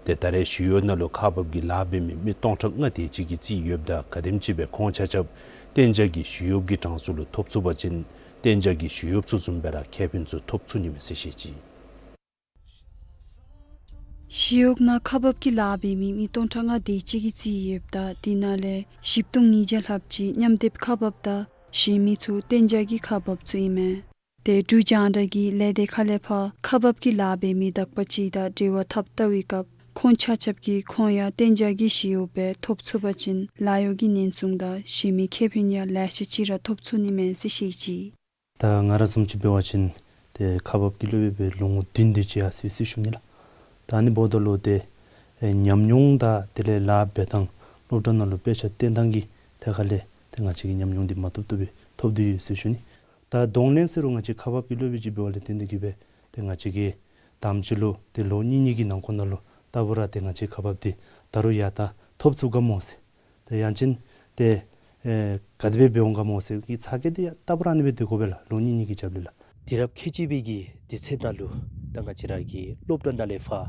ཏེ་ད་རེས་ཞི་གཡོག་ནང་ལུ་ཁག་འབག་གི་ལཱ་འབད་མི་མི་སྟོང་ཕྲག་ལྔ་དེ་ཅིག་གི་རྩིས་ཡོདཔ་ད་ག་དེམ་ཅིག་སྦེ་ཁོང་ཆ་ཁྱབ་གཏན་འཇགས་ཀྱི་ཞི་གཡོགཔ་གི་གྲངས་སུ་ལུ་ཐོབ་ཚུགས་པ་ཅིན་གཏན་འཇགས་ཀྱི་ཞི་གཡོགཔ་ཚུ་བཟུམ་སྦེ་ར་ཁེ་ཕན་ཚུ་ཐོབ་ཚུགས་ནི་མས་ཟེར་བཤད་ཅི། ཞི་གཡོག་ནང་ཁག་འབག་གི་ལཱ་འབད་མི་མི་སྟོང་ཕྲག་ལྔ་དེ་ཅིག་གི་རྩིས་ཡོདཔ་ད་དེ་ནང་ལས་བཞི་སྟོང་ཉིས་བརྒྱ་ལྷགཔ་ཅིག་མཉམ་སྡེབ་ཁག་འབགཔ་དང་གཞན་མི་ཚུ་གཏན་འཇགས་ཀྱི་ཁག་འབགཔ་ཚུ་ཨིན་མས། ཏེ་འབྲུག་རྒྱང་བསྒྲགས་ཀྱིས་ལས་སྡེ་ཁག་ལས་ཕར་ཁག་འབག་གི་ལཱ་འབད་མི་དག་པ་ཅིག་དང་འབྲེལ་བ་འཐབ་བལྟ་བའི་སྐབས་ཁོང་ཆ་ཁྱབ་ཀྱིས་ཁོང་ཡང་གཏན་འཇགས་ཀྱི་ཞི་གཡོགཔ་སྦེ་ཐོབ་ཚུགས་པ་ཅིན་ལཱ་གཡོག་གི་ཉེན་སྲུང་དང་གཞན་མི་ཁེ་ཕན་ཡང་ལེ་ཤ་ཅིག་ར་ཐོབ་ཚུགས་ནི་མས་ཟེར་བཤད་ཅི། ད་ང་ར་བཟུམ་ཅིག་འབད་བ་ཅིན་ཏེ་ཁག་འབག་གི་སློབ་དཔོན་སྦེ་ལོ་ངོ་བདུན་དེ་ཅིག་ཡར་སོ་ཡི་ཟེར་ཞུ་ནི་ལགས། ད་ཨ་ནི་འབདཝ་ད་ལུ་ཏེ་ཨེ་ཉམས་མྱོང་དང་དེ་ལས་ལཱ་འབད་ཐངས་སློབ་གྲྭ་ནང་ལུ་དཔེ་ཆ་སྟོན་ཐངས་ཀྱི་ཐད་ཁར་ལས་ཏེ་ང་བཅས་ཀྱིས་ཉམས་མྱོང་འདི་མ་ཐོབ་ཐོབ་སྦེ་ཐོབ་སྟེ་ཡོད་ཟེར་ཞུ་ནི། ད་གདོང་ལེན་ཟེར་རུང་ང་བཅས་ཁག་འབག་གི་སློབ་དཔོན་ཅིག་འབད་བ་ལས་བརྟེན་ཏེ་གིས་སྦེ་ཏེ་ང་བཅས་ཀྱིས་དང་པ་ཅིག་ལུ་ཏེ་ལོ་གཉིས་གཉིས་ཀྱི་ནང་འཁོད་ནང་ལུ་ད་འབད་རུང་ཏེ་ང་བཅས་ཁག་འབག་འདི་ད་རུང་ཡར་ད་ཐོབ་ཚུགས་ག་མོ་ཟེར། ཏེ་ཡང་ཅིན་ཏེ་ཨེ་ག་དེ་སྦེ་འབད་འོང་ག་མོ་ཟེར་གྱི་ཚ་གྱང་འདི་ཡང་ད་འབད་རུང་ཨ་ནི་སྦེ་སྡོད་དགོ་པས་ལགས། ལོ་གཉིས་གཉིས་ཀྱི་རྒྱབ་ལས་ལགས། དུས་རབས་ཁལ་གཅིག་པའི་གི་དུས་ཚོད་ནང་ལུ་ད་ང་བཅས་ར་གི་སློབ་གྲྭ་ནང་ལས་ཕར་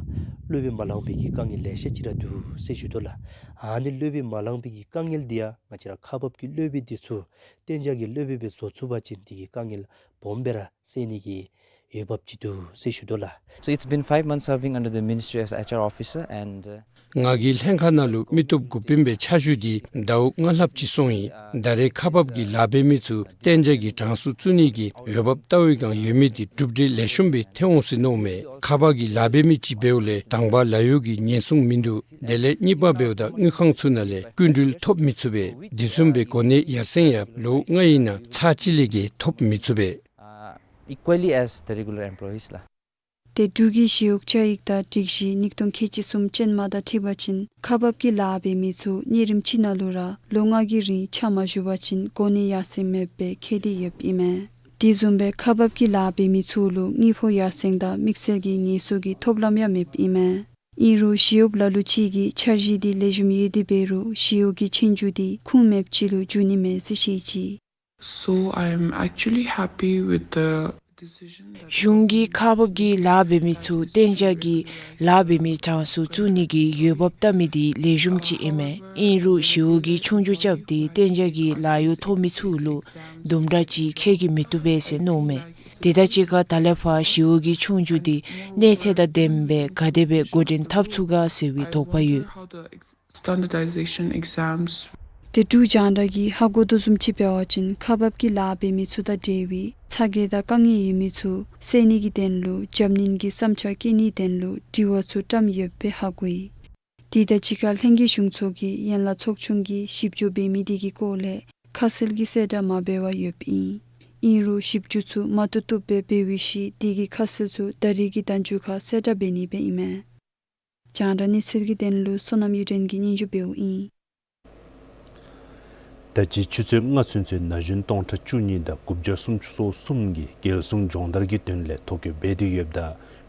སློབ་དཔོན་མ་ལང་པའི་གི་དཀའ་ངལ་ལེ་ཤ་ཅིག་ར་འདུག་ཟེར་ཞུ་དོ་ལགས། ཨ་ནི་སློབ་དཔོན་མ་ལང་པའི་གི་དཀའ་ངལ་འདི་ཡང་ང་བཅས་ར་ཁག་འབག་གི་སློབ་དཔོན་འདི་ཚུ་གཏན་འཇགས་ཀྱི་སློབ་དཔོན་སྦེ་བཟོ་ཚུགས་པ་ཅིན་དེ་གི་དཀའ་ངལ་སྦོམ་སྦེ་ར་སེལ་ནི་གི་འོས་འབབ་ཅིག་འདུག་ཟེར་ཞུ་དོ་ལགས། So it's been five months serving under the Ministry as H R officer and, uh, ང་གིས་ལྷན་ཁག་ནང་ལུ་མི་སྟོབས་འགོ་དཔོན་སྦེ་ཕྱག་ཞུ་སྟེ་ཟླཝ་ལྔ་ལྷགཔ་ཅིག་སོང་ཡི། ད་རེས་ཁག་འབག་གི་ལཱ་འབད་མི་ཚུ་གཏན་འཇགས་ཀྱི་གྲངས་སུ་བཙུགས་ནི་གི་འོས་འབབ་ལྟ་བའི་བསྒང་ཡོད་མི་འདི་གྲུབ་འབྲས་ལེགས་ཤོམ་སྦེ་ཐོན་འོང་ཟེར་མནོཝ་མས། ཁག་འབག་གི་ལཱ་འབད་མི་ཅིག་འབདཝ་ལས་དང་པ་ལཱ་གཡོག་གི་ཉེན་སྲུང་མིན་འདུག། དེ་ལས་གཉིས་པ་འབདཝ་ད་དངུལ་ཁང་ཚུ་ནང་ལས་སྐྱིན་འགྲུལ་ཐོབ་མི་ཚུགས་པས། དེ་བཟུམ་སྦེ་གོ་གནས་ཡར་སེང་ཡང་ལོ་ལྔ་ཡི་ནང་ཚར་གཅིག་ལས་བརྒལ་ཐོབ་མི་ཚུགས་པས། Uh, equally as the regular employees ལགས། ཏེ་འབྲུག་གི་ཞི་གཡོག་བཅའ་ཡིག་དང་སྒྲིག་གཞི་གཉིས་སྟོང་ཁལ་གཅིག་གསུམ་ཅན་མ་དང་འཁྲིལ་བ་ཅིན་ཁག་འབག་གི་ལཱ་འབད་མི་ཚུ་གནས་རིམ་ཅིག་ནང་ལུ་ར་ལོ་ལྔ་གི་རིང་ཕྱག་མ་ཞུ་བ་ཅིན་གོ་གནས་ཡར་སེང་མེདཔ་སྦེ་འཁོད་དེ་ཡོདཔ་ཨིན་མས། དེ་བཟུམ་སྦེ་ཁག་འབག་གི་ལཱ་འབད་མི་ཚུ་ལུ་དངུལ་ཕོགས་ཡར་སེང་དང་དམིགས་བསལ་གྱི་ངལ་གསོ་གི་ཐོབ་ལམ་ཡང་མེདཔ་ཨིན་མས། ཨིན་རུང་ཞི་གཡོགཔ་ལ་ལུ་ཅིག་གིས་འཆར་གཞི་འདི་ལེགས་ཤོམ་ཡོད་དེ་འབད་རུང་ཞི་གཡོག་གི་ཆོས་རྒྱུགས་འདི་ཁུངས་མེདཔ་ཅིག་ལུ་འགྱུར་ནི་མས་ཟེར་བཤད་ཅི། So I am actually happy with the decision that གཞུང་གིས་ཁག་འབག་གི་ལཱ་འབད་མི་ཚུ་གཏན་འཇགས་ཀྱི་ལཱ་འབད་མི་གྲངས་སུ་བཙུགས་ནི་གི་འོས་འབབ་བལྟ་མི་འདི་ལེགས་ཤོམ་ཅིག་ཨིན་མས། ཨིན་རུང་ཞི་གཡོག་གི་ཆོས་རྒྱུགས་རྐྱབ་སྟེ་གཏན་འཇགས་ཀྱི་ལཱ་གཡོག་ཐོབ་མི་ཚུ་ལུ་དུམ་གྲ་ཅིག་ཁེ་གི་མི་བཏུབ་པས་ཟེར་མནོཝ་མས། དེ་དང་གཅིག་ཁར་ད་ལས་ཕར་ཞི་གཡོག་གི་ཆོས་རྒྱུགས་འདི་གནས་ཚད་དང་ལྡནམ་སྦེ་ག་དེ་སྦེ་འགོ་འདྲེན་འཐབ་ཚུགས་ག་ཟེར་བའི་དོགས་པ་ཡོད། Standardization exams. ཏེ་འབྲུག་རྒྱང་བསྒྲགས་ཀྱིས་ཧ་གོ་དོ་བཟུམ་ཅིག་འབད་བ་ཅིན་ཁག་འབག་གི་ལཱ་འབད་མི་ཚུ་དང་འབྲེལ་བའི་ཚ་གྱང་དང་དཀའ་ངལ་ཡོད་མི་ཚུ་སེལ་ནི་གི་དོན་ལུ་རྒྱབ་སྣོན་གྱི་བསམ་འཆར་བཀོད་ནིའི་དོན་ལུ་དྲི་བ་ཚུ་བཀྲམ་ཡོདཔ་སྦེ་ཧ་གོ་ཡི། དེ་དང་གཅིག་ཁར་ལྷན་རྒྱས་གཞུང་ཚོགས་ཀྱི་ཡན་ལག་ཚོགས་ཆུང་གིས་ཞིབ་འཇུག་འབད་མི་དེ་གི་སྐོར་ལས་ཁ་གསལ་གྱི་གསལ་བསྒྲགས་མ་འབད་བར་ཡོདཔ་ཨིན། ཨིན་རུང་ཞིབ་འཇུག་ཚུ་མ་བཏུབ་བཏུབ་སྦེ་འབད་བའི་ཤུལ་དེ་གི་ཁ་གསལ་ཚུ་ད་རེས་ཀྱི་ཟླཝ་མཇུག་ཁར་གསལ་བསྒྲགས་འབད་ནི་སྦེ་ཨིན་མས། རྒྱང་བསྒྲགས་གནས་ཚུལ་གྱི་དོན་ལུ་བསོད་ནམས་གཡུ་སྒྲོན་གྱིས་སྙན་ཞུ་འབདཝ་ཨིན། ད་ཅི་ཆུ་ཚོད་ལྔ་ཚུན་ཚོད་ན་གཞོན་སྟོང་ཕྲག་བཅུ་གཉིས་དང་དགུ་བརྒྱ་སུམ་ཅུ་སོ་གསུམ་གྱིས་རྒྱལ་སྲུང་སྦྱོང་བརྡར་གྱི་དོན་ལས་ཐོ་བཀོད་འབད་དེ་ཡོདཔ་ད་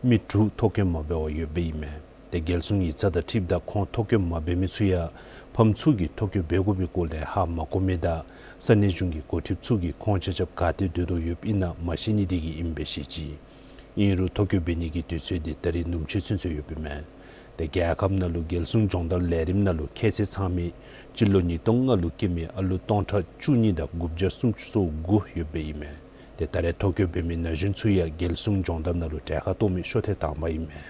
མི་དྲུག་ཐོ་བཀོད་མ་འབད་བར་ཡོདཔ་ཨིན་མས། ཏེ་རྒྱལ་སྲུང་ཡིག་ཚང་དང་འཁྲིལཝ་ད་ཁོང་ཐོ་བཀོད་མ་འབད་མི་ཚུ་ཡང་ཕམ་ཚུ་གིས་ཐོ་བཀོད་འབད་དགོ་པའི་སྐོར་ལས་ཧ་མ་གོ་མི་དང་ས་གནས་གཞུང་གི་འགོ་ཁྲིདཔ་ཚུ་གིས་ཁོང་ཆ་ཁྱབ་ག་ཏེ་སྡོད་དོ་ཡོདཔ་ཨིན་ན་མ་ཤེས་ནི་དེ་གིས་ཨིནམ་སྦེ་བཤད་ཅི། ཨིན་རུང་ཐོ་བཀོད་འབད་ནི་གི་དུས་ཚོད་འདི་ད་རིས་ནུབ་ཕྱེད་ཚུན་ཚོད་ཡོདཔ་ཨིན་མས། ཏེ་རྒྱལ་ཁབ་ནང་ལུ་རྒྱལ་སྲུང་སྦྱོང་བརྡར་ལས་རིམ་ནང་ལུ་ཁྱད་ཚད་ཚང་མི་སྤྱི་ལོ་ཉིས་སྟོང་ལྔ་ལུ་སྐྱེས་མི་ཨ་ལུ་སྟོང་ཕྲག་བཅུ་གཉིས་དང་དགུ་བརྒྱ་སུམ་ཅུ་སོ་དགུ་ཡོདཔ་ཨིན་མས། ཏེ་ད་རེས་ཐོ་བཀོད་འབད་མི་ན་གཞོན་ཚུ་ཡང་རྒྱལ་སྲུང་སྦྱོང་བརྡར་ནང་ལུ་གྲལ་ཁར་གཏོགས་མི་ཤོ་ཐེངས་དང་པ་ཨིན་མས།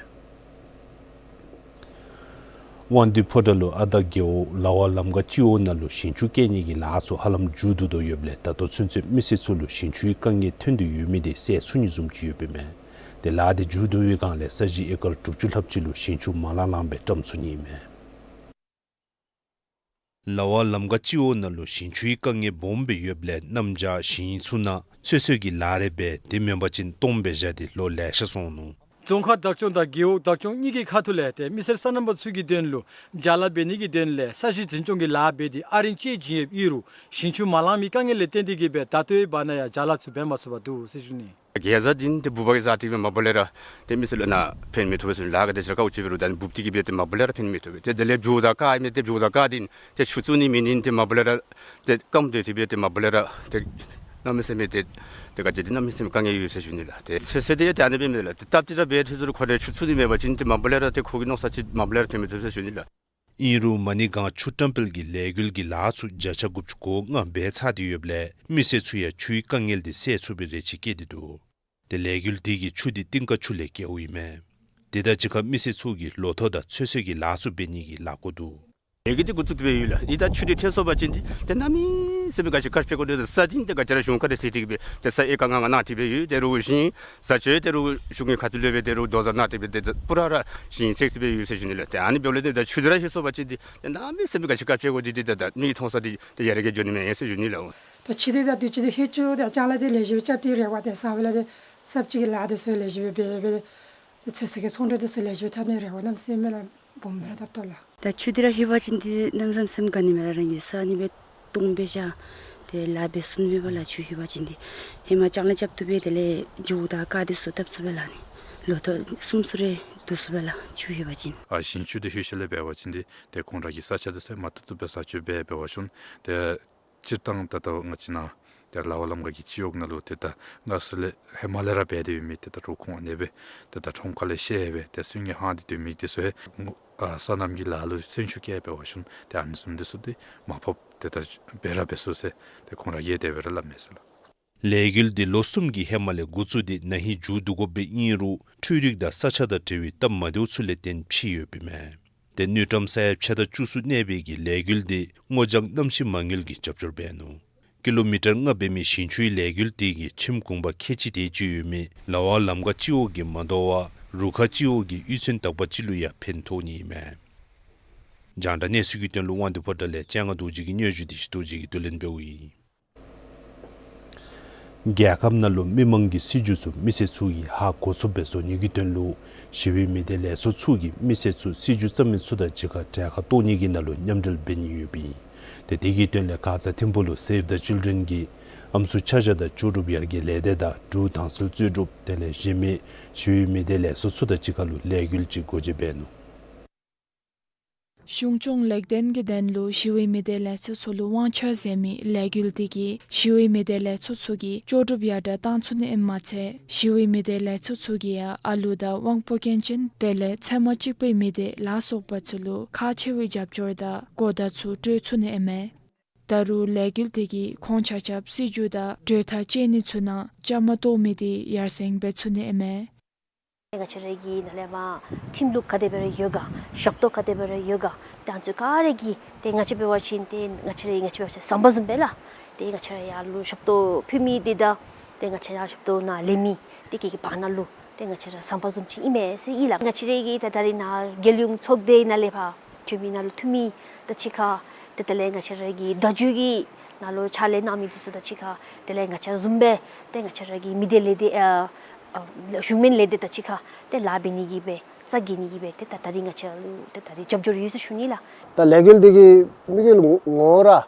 དབང་འདུས་ཕོ་བྲང་ལུ་ཨ་དར་རྒེད་འོག་ལ་བ་ལམ་ཁ་སྤྱི་འོག་ནང་ལུ་ཞིང་ཆུ་བསྐྱལ་ནི་གི་ལཱ་ཚུ་ཧ་ལམ་མཇུག་བསྡུ་དོ་ཡོདཔ་ལས་ད་ལྟོ་ཚུན་ཚོད་མི་སེར་ཚུ་ལུ་ཞིང་ཆུའི་དཀའ་ངལ་ཐོན་དོ་ཡོད་མི་དེ་སེལ་ཚུགས་ནི་བཟུམ་ཅིག་ཡོདཔ་ཨིན་མས། ཏེ་ལཱ་དེ་མཇུག་བསྡུ་བའི་སྒང་ལས་ས་གཞི་ཨེ་ཀར་དྲུག་ཅུ་ལྷགཔ་ཅིག་ལུ་ཞིང་ཆུ་མ་ལང་ལངམ་སྦེ་བཀྲམ་ཚུགས་ནི་ཨིན་མས། ལ་བ་ལམ་ཁ་སྤྱི་འོག་ནང་ལུ་ཞིང་ཆུའི་དཀའ་ངལ་སྦོམ་སྦེ་ཡོདཔ་ལས་གནམ་བྱཱར་ཞིང་ཚུ་ནང་ཚོད་བསྲེ་གི་ལཱ་རེ་འབད་དེ་མེན་པ་ཅིན་སྟོངམ་སྦེ་བཞག་སྟེ་ལོ་ལེ་ཤ་སོང་ནུག། རྫོང་ཁག་བདག་སྐྱོང་དང་རྒེད་འོག་བདག་སྐྱོང་གཉིས་ཀྱི་ཁ་ཐུག་ལས་ཏེ་མི་སེར་སོ་ནམ་པ་ཚུ་གི་དོན་ལུ་ཅ་ལ་འབད་ནི་གི་དོན་ལས་ས་གཞི་འཛིན་སྐྱོང་གི་ལཱ་འབད་དེ་ཨ་རིང་བཅད་བྱིན་ཡོདཔ་ཨིན་རུང་ཞིང་ཆུ་མ་ལང་མི་དཀའ་ངལ་ལས་བརྟེན་ཏེ་གིས་སྦེ་ད་ལྟོའི་བར་ན་ཡང་ཅ་ལ་ཚུ་འབད་མ་ཚུགས་པར་འདུག་ཟེར་ཞུ་ནི། གེ་ཛ་འདི་ཏེ་འབུཔ་གིས་ཟ་སྟེ་གིས་སྦེ་མ་འབད་ལས་ར་ཏེ་མི་སེར་ལུ་ནཱ་ཕན་མི་ཐོགས་པས་ཟེར་ལཱ་ག་དེ་ཅིག་ར་ཁག་ཆེ་བས་རུང་ད་ནི་འབུཔ་འདི་གིས་སྦེ་ཏེ་མ་འབད་ལས་ར་ཕན་མི་ཐོགས་པས། ཏེ་དེ་ལས་བྱཱུ་དང་ཀ་ཨིན་མས། ཏེ་བྱཱུ་དང་ཀ་འདི་ཏེ་ཆུ་བཙུགས་ནི་མེད་ནི་ཏེ་མ་འབད་ལས་ར་ཏེ་སྐམ་སྟེ་དེ་སྦེ་ཏེ་མ་འབད་ལས་ར་ཏེ་གནམ་མེད་ས་མེད་ཏེ་ཏེ་ག་ཅི་ཏེ་གནམ་མེད་ས་མེད་དཀའ་ངལ་ཡོད་ཟེར་ཞུ་ནི་ལགས། ཏེ་ཚོད་བསྲེ་འདི་ཡང་ཏེ་ཨ་ནི་སྦེ་མས་ལགས། ཏེ་སྟབས་བདེ་ར་འབད་དེ་ཚུ་རུང་ཁོ་རའི་ཆུ་བཙུགས་ནི་མེད་པ་ཅིན་ཏེ་མ་འབད་ལས་ར་ཏེ་ཁོ་གི་མནོ་བསམ་ཅིག་མ་འབད་ལས་ར་ཐོན་མི་ཚུགས་ཟེར་ཞུ་ནི་ལགས། ཨིན་རུང་མ་ཎི་སྒང་ཆུ་བཀྲམ་སྤེལ་གྱི་ལས་འགུལ་གྱི་ལཱ་ཚུ་བརྒྱ་ཆ་དགུ་བཅུ་གོ་ལྔ་འབད་ཚར་ཏེ་ཡོདཔ་ལས་མི་སེར་ཚུ་ཡང་ཆུའི་དཀའ་ངལ་འདི་སེལ་ཚུགས་པའི་རེ་ཆེ་བསྐྱེད་དེ་འདུག། ཏེ་ལས་འགུལ་འདི་གི་ཆུ་འདི་རྟིང་ཀ་ཆུ་ལས་བརྒལཝ་ཨིན་མས། དེ་དང་གཅིག་ཁར་མི་སེར་ཚུ་གིས་ལོ་ཐོག་དང་ཚོད་བསྲེ་གི་ལཱ་ཚུ་འབད་ནི་གི་ལས་འགུལ་འདུག། ལས་འགུལ་འདི་འགོ་བཙུགས་ཏེ་སྦེ་ཡོད་ལགས། ཨིན་ད་ཆུ་འདི་ཐོན་སོང་པ་ཅིན་འདི་ཏེ་གནམ་མེད་ས་མེད་ག་ཅི་ག་ཅི་འབད་དགོ་འདི་ས་འདི་ཏེ་ག་ཅི་ར་གཞུང་ཁ་ཐུག་ལས་ཏེ་གིས་སྦེ་ཏེ་ས་ཨེ་ཀར་ལྔ་ལྔ་གནང་སྟེ་སྦེ་ཡོད། དེ་རུང་ཞིང་བཟའ་སྤྱོད་དེ་རུང་གཞུང་གི་ཁ་ཐུག་ལས་སྦེ་དེ་རུང་རྡོ་བཟའ་གནང་སྟེ་སྦེ་ཏེ་ཏེ་པུ་ར་ར་ཞིང་བསྲེགས་ཏེ་སྦེ་ཡོད་ཟེར་ཞུ་ནི་ལགས། ཏེ་ཨ་ནི་འབདཝ་ལས་ཏེ་ད་ཆུ་འདི་ར་ལྷོད་སོང་པ་ཅིན་འདི་ཏེ་གནམ་མེད་ས་མེད་ག་ཅི་ག་ཅི་འབད་དགོ་འདི་ཏེ་ད་ད་མིག་གིས་མཐོང་ས་འདི་ཏེ་ཡ་ར་གིས་འགྱོ་ནི་མེད་ཟེར་ཞུ་ནི་ལགས། ད་ཆུ་འདི་ད་དུས་ཅི་ཏེ་ལྷོད་ཅི་ཏེ་ལྕང་ལཱ་འདི་ལེགས་ཤོམ་རྐྱབ་སྟེ་རེ་བ་ཏེ་བསམ་པ་ལས་ཏེ་གསརཔ་ཅིག་གི་ལཱ་འདི་ཚུ་ལེགས་ཤོམ་སྦེ་འབད་སྦེ་ཏེ་ཚོད་བསྲེ་གི་ཚོང་འབྲེལ་འདི་ཚུ་ལེགས་ཤོམ་འཐབ་ནི་རེ་བ་གནམ་མེད་ས་མེད་ར་སྦོམ་སྦེ་ར་བཏབ་དོ་ལགས། ད་ཆུ་འདི་ར་ལྷོད་པ་ཅིན་འདི་གནམ་མེད་ས་མེད་ག་ནི་མེད་ར་རང་གི་ས་ཨ་ནི་སྦེ་སྟོངམ་སྦེ་བཞག། ཏེ་ལཱ་འབད་ཚུགས་ནི་མེད་པས་ལགས། ཆུ་ལྷོད་པ་ཅིན་འདི་ཧེ་མ་ལྕང་ལཱ་རྐྱབ་བཏུབ་པས། དེ་ལས་བྱཱུ་དང་ཀ་འདི་ཚུ་བཏབ་ཚུགས་པས་ལགས། ཨ་ནི་ལོ་ཐོག་གསུམ་གསུམ་རེ་བསྡུ་ཚུགས་པས་ལགས། ཆུ་ལྷོད་པ་ཅིན། ཨ་ཞིང་ཆུ་འདི་ལྷོད་ཞིནམ་ལས་འབད་བ་ཅིན་འདི་ཏེ་ཁོང་ར་གི་ས་ཆ་འདི་ཚུ་མ་བཏུབ་བཏུབ་སྦེ་བཟའ་སྤྱོད་འབད་འབད་བ་ཅིན་ཏེ་སྤྱིར་བཏང་ད་ལྟོ་ང་བཅས་ནཱ་ཏེ་ལ་བ་ལམ་ཁ་གི་སྤྱི་འོག་ནང་ལུ་ཏེ་ད་སྔར་སྲོལ་ལས་ཧེ་མ་ལས་ར་འབད་དེ་ཡོད་མི་ཏེ་ད་རུང་ཁོང་ཨ་ནི་སྦེ་ཏེ་ད་ཁྲོམ་ཁ་ལས་བཤལ་སྦེ་ཏེ་སེམས་ངལ་ཧང་སྟེ་སྡོད་མི་འདི་ཚུ་ཡང་ཨ་སོ་ནམ་གྱི་ལཱ་ལུ་སེམས་ཤུགས་བསྐྱེད་འབད་བ་ཅིན་ཏེ་ཨ་ནི་བཟུམ་འདི་ཚུ་འདི་མར་ཕབ་ཏེ་ད་འབད་ར་འབད་ཚུགས་ཟེར་ཏེ་ཁོང་ར་གིས་དེ་སྦེ་ར་སླབ་མས་ཟེར་ལགས། ལས་འགུལ་འདི་ལོ་གསུམ་གྱི་ཧེ་མ་ལས་འགོ་བཙུགས་ཏེ་ན་ཧིང་མཇུག་བསྡུ་དགོཔ་སྦེ་ཨིན་རུང་འཕྲུལ་རིག་དང་ས་ཆ་དང་འབྲེལ་བའི་སྟབས་མ་བདེཝ་ཚུ་ལས་བརྟེན་ཕྱིས་ཡོདཔ་ཨིན་མས། ཏེ་དངུལ་ཀྲམ་ས་ཡ་ཕྱེད་དང་བཅུ་གསུམ་གནས་པའི་གི་ལས་འགུལ་འདི་སྔོ་ལྗང་གནམ་གཤིས་མ་དངུལ་གྱིས་རྒྱབ་སྐྱོར་འབད་ནུག། ཀི་ལོ་མི་ཊར་ལྔ་འབད་མི་ཞིང་ཆུའི་ལས་འགུལ་འདི་གིས་ཁྱིམ་གུང་པ་ཁལ་གཅིག་དེ་ཅིག་ཡོད་མི་ལ་བ་ལམ་ཁ་སྤྱི་འོག་གིས་མ་དོ་བར་རུ་ཁག་སྤྱི་འོག་གི་གཡུས་ཚན་དག་པ་ཅིག་ལུ་ཡང་ཕན་ཐོགས་ནི་ཨིན་མས། རྒྱང་བསྒྲགས་གནས་ཚུལ་གྱི་དོན་ལུ་དབང་འདུས་ཕོ་བྲང་ལས་སྤྱན་སྔ་རྡོ་རྗེ་གི་སྙན་ཞུ་འདི་ཞི་རྡོ་རྗེ་གིས་བསྡུ་ལེན་འབདཝ་ཨིན། རྒྱལ་ཁབ་ནང་ལུ་མི་མང་གི་སྲིད་བྱུས་ཚུ་མི་སེར་ཚུ་གིས་ཧ་གོ་ཚུགསཔ་སྦེ་བཟོ་ནི་གི་དོན་ལུ་ཞི་བའི་མི་སྡེ་ལས་ཚོགས་ཚུ་གིས་མི་སེར་ཚུ་སྲིད་བྱུས་བརྩམ་མི་ཚུ་དང་གཅིག་ཁར་གྲལ་ཁར་གཏོགས་ནི་གི་ནང་ལུ་མཉམ་འབྲེལ་འབད་ནི་ཡོདཔ་ཨིན། ཏེ་དེ་གི་དོན་ལས་ཁ་ཙ་ཐིམ་ཕུག་ལུ་Save the Children གིས་ཨམ་སྲུ་ཆ་བཞག་དང་ལྕོགས་གྲུབ་ཡར་རྒྱས་ལས་སྡེ་དང་འབྲུག་དྭངས་གསལ་རྩོལ་སྒྲུབ་དེ་ལས་གཞན་མི་ཞི་བའི་མི་སྡེ་ལས་ཚོགས་ཚུ་དང་གཅིག་ཁར་ལུ་ལས་འགུལ་ཅིག་སྒོ་འབྱེད་འབད་ནུག། གཞུང་སྐྱོང་ལེགས་ལྡན་གྱི་དོན་ལུ་ཞི་བའི་མི་སྡེ་ལས་ཚོགས་ཚུ་ལུ་དབང་ཆ་ཟེར་མི་ལས་འགུལ་འདི་གིས་ཞི་བའི་མི་སྡེ་ལས་ཚོགས་ཚུ་གི་ལྕོགས་གྲུབ་ཡར་དྲག་བཏང་ཚུགས་ནི་ཨིནམ་མ་ཚད་ཞི་བའི་མི་སྡེ་ལས་ཚོགས་ཚུ་གིས་ཡང་ཨ་ལུ་དང་དབང་པོ་སྐྱོན་ཅན་དེ་ལས་ཚད་མ་གཅིག་པའི་མི་སྡེ་ལ་སོགས་པ་ཚུ་ལུ་ཁག་ཆེ་བའི་རྒྱབ་སྐྱོར་དང་གོ་བརྡ་ཚུ་སྤྲོད་ཚུགས་ནི་ཨིན་མས། ད་རུང་ལས་འགུལ་འདི་གིས་ཁོང་ཆ་ཁྱབ་སྲིད་བྱུས་དང་གྲོས་ཐག་བཅད་ནི་ཚུ་ནང་བཅའ་མར་གཏོགས་མི་འདི་ཡར་སེང་འབད་ཚུགས་ནི་ཨིན་མས། ང་བཅས་ར་གི་ནཱ་ལས་མར་ཁྲིམས་ལུགས་ག་དེ་སྦེ་ར་ཡོད་ག། ཞབས་ཏོག་ག་དེ་སྦེ་ར་ཡོད་ག། ད་ཨ་ནི་ཚུ་ག་ར་གི་ཏེ་ང་བཅས་འབད་བ་ཅིན་ཏེ་ང་བཅས་ར་ང་བཅས་འབད་བ་ཅིན་ཟམ་པ་བཟུམ་སྦེ་ལགས། ཏེ་ང་བཅས་ར་ཡར་ལུ་ཞབས་ཏོག་ཕུལ་མི་འདི་དང་ཏེ་ང་བཅས་ར་ཞབས་ཏོག་ནང་ལེན་མི་འདི་གི་བར་ན་ལུ་ཏེ་ང་བཅས་ར་ཟམ་པ་བཟུམ་ཅིག་ཨིན་མས་ཟེར་ཨིན་ལགས། ང་བཅས་ར་གི་ད་ད་རིས་ནཱ་རྒྱལ་ཡོངས་ཚོགས་སྡེ་ནང་ལས་ཕར་བྱོན་མི་ནང་ལུ་འཐུས་མི་དང་གཅིག་ཁར་ཏེ་དེ་ལས་ང་བཅས་ར་གི་བརྡ་བརྒྱུད་ཀྱི་ནང་ལུ་ཕྱག་ལཱ་གནང་མི་འདི་ཚུ་དང་གཅིག་ཁར་དེ་ལས་ང་བཅས་ར་བཟུམ་སྦེ་ཏེ་ང་བཅས་ར་གི་མི་སྡེ་ལས་སྡེ་ཨ་ཨ་གཞུང་མིན་ལས་སྡེ་དང་གཅིག་ཁར་ཏེ་ལཱ་འབད་ནི་གི་སྦེ་རྩ་འགེངས་ནི་གི་སྦེ་ཏེ་ད་ད་རིས་ང་བཅས་ལུ་ཏེ་ད་རིས་རྒྱབ་སྐྱོར་ཡོད་ཟེར་ཞུ་ནི་ལགས། ད་ལས་འགུལ་འདི་གི་དམིགས་ཡུལ་ངོ་ར་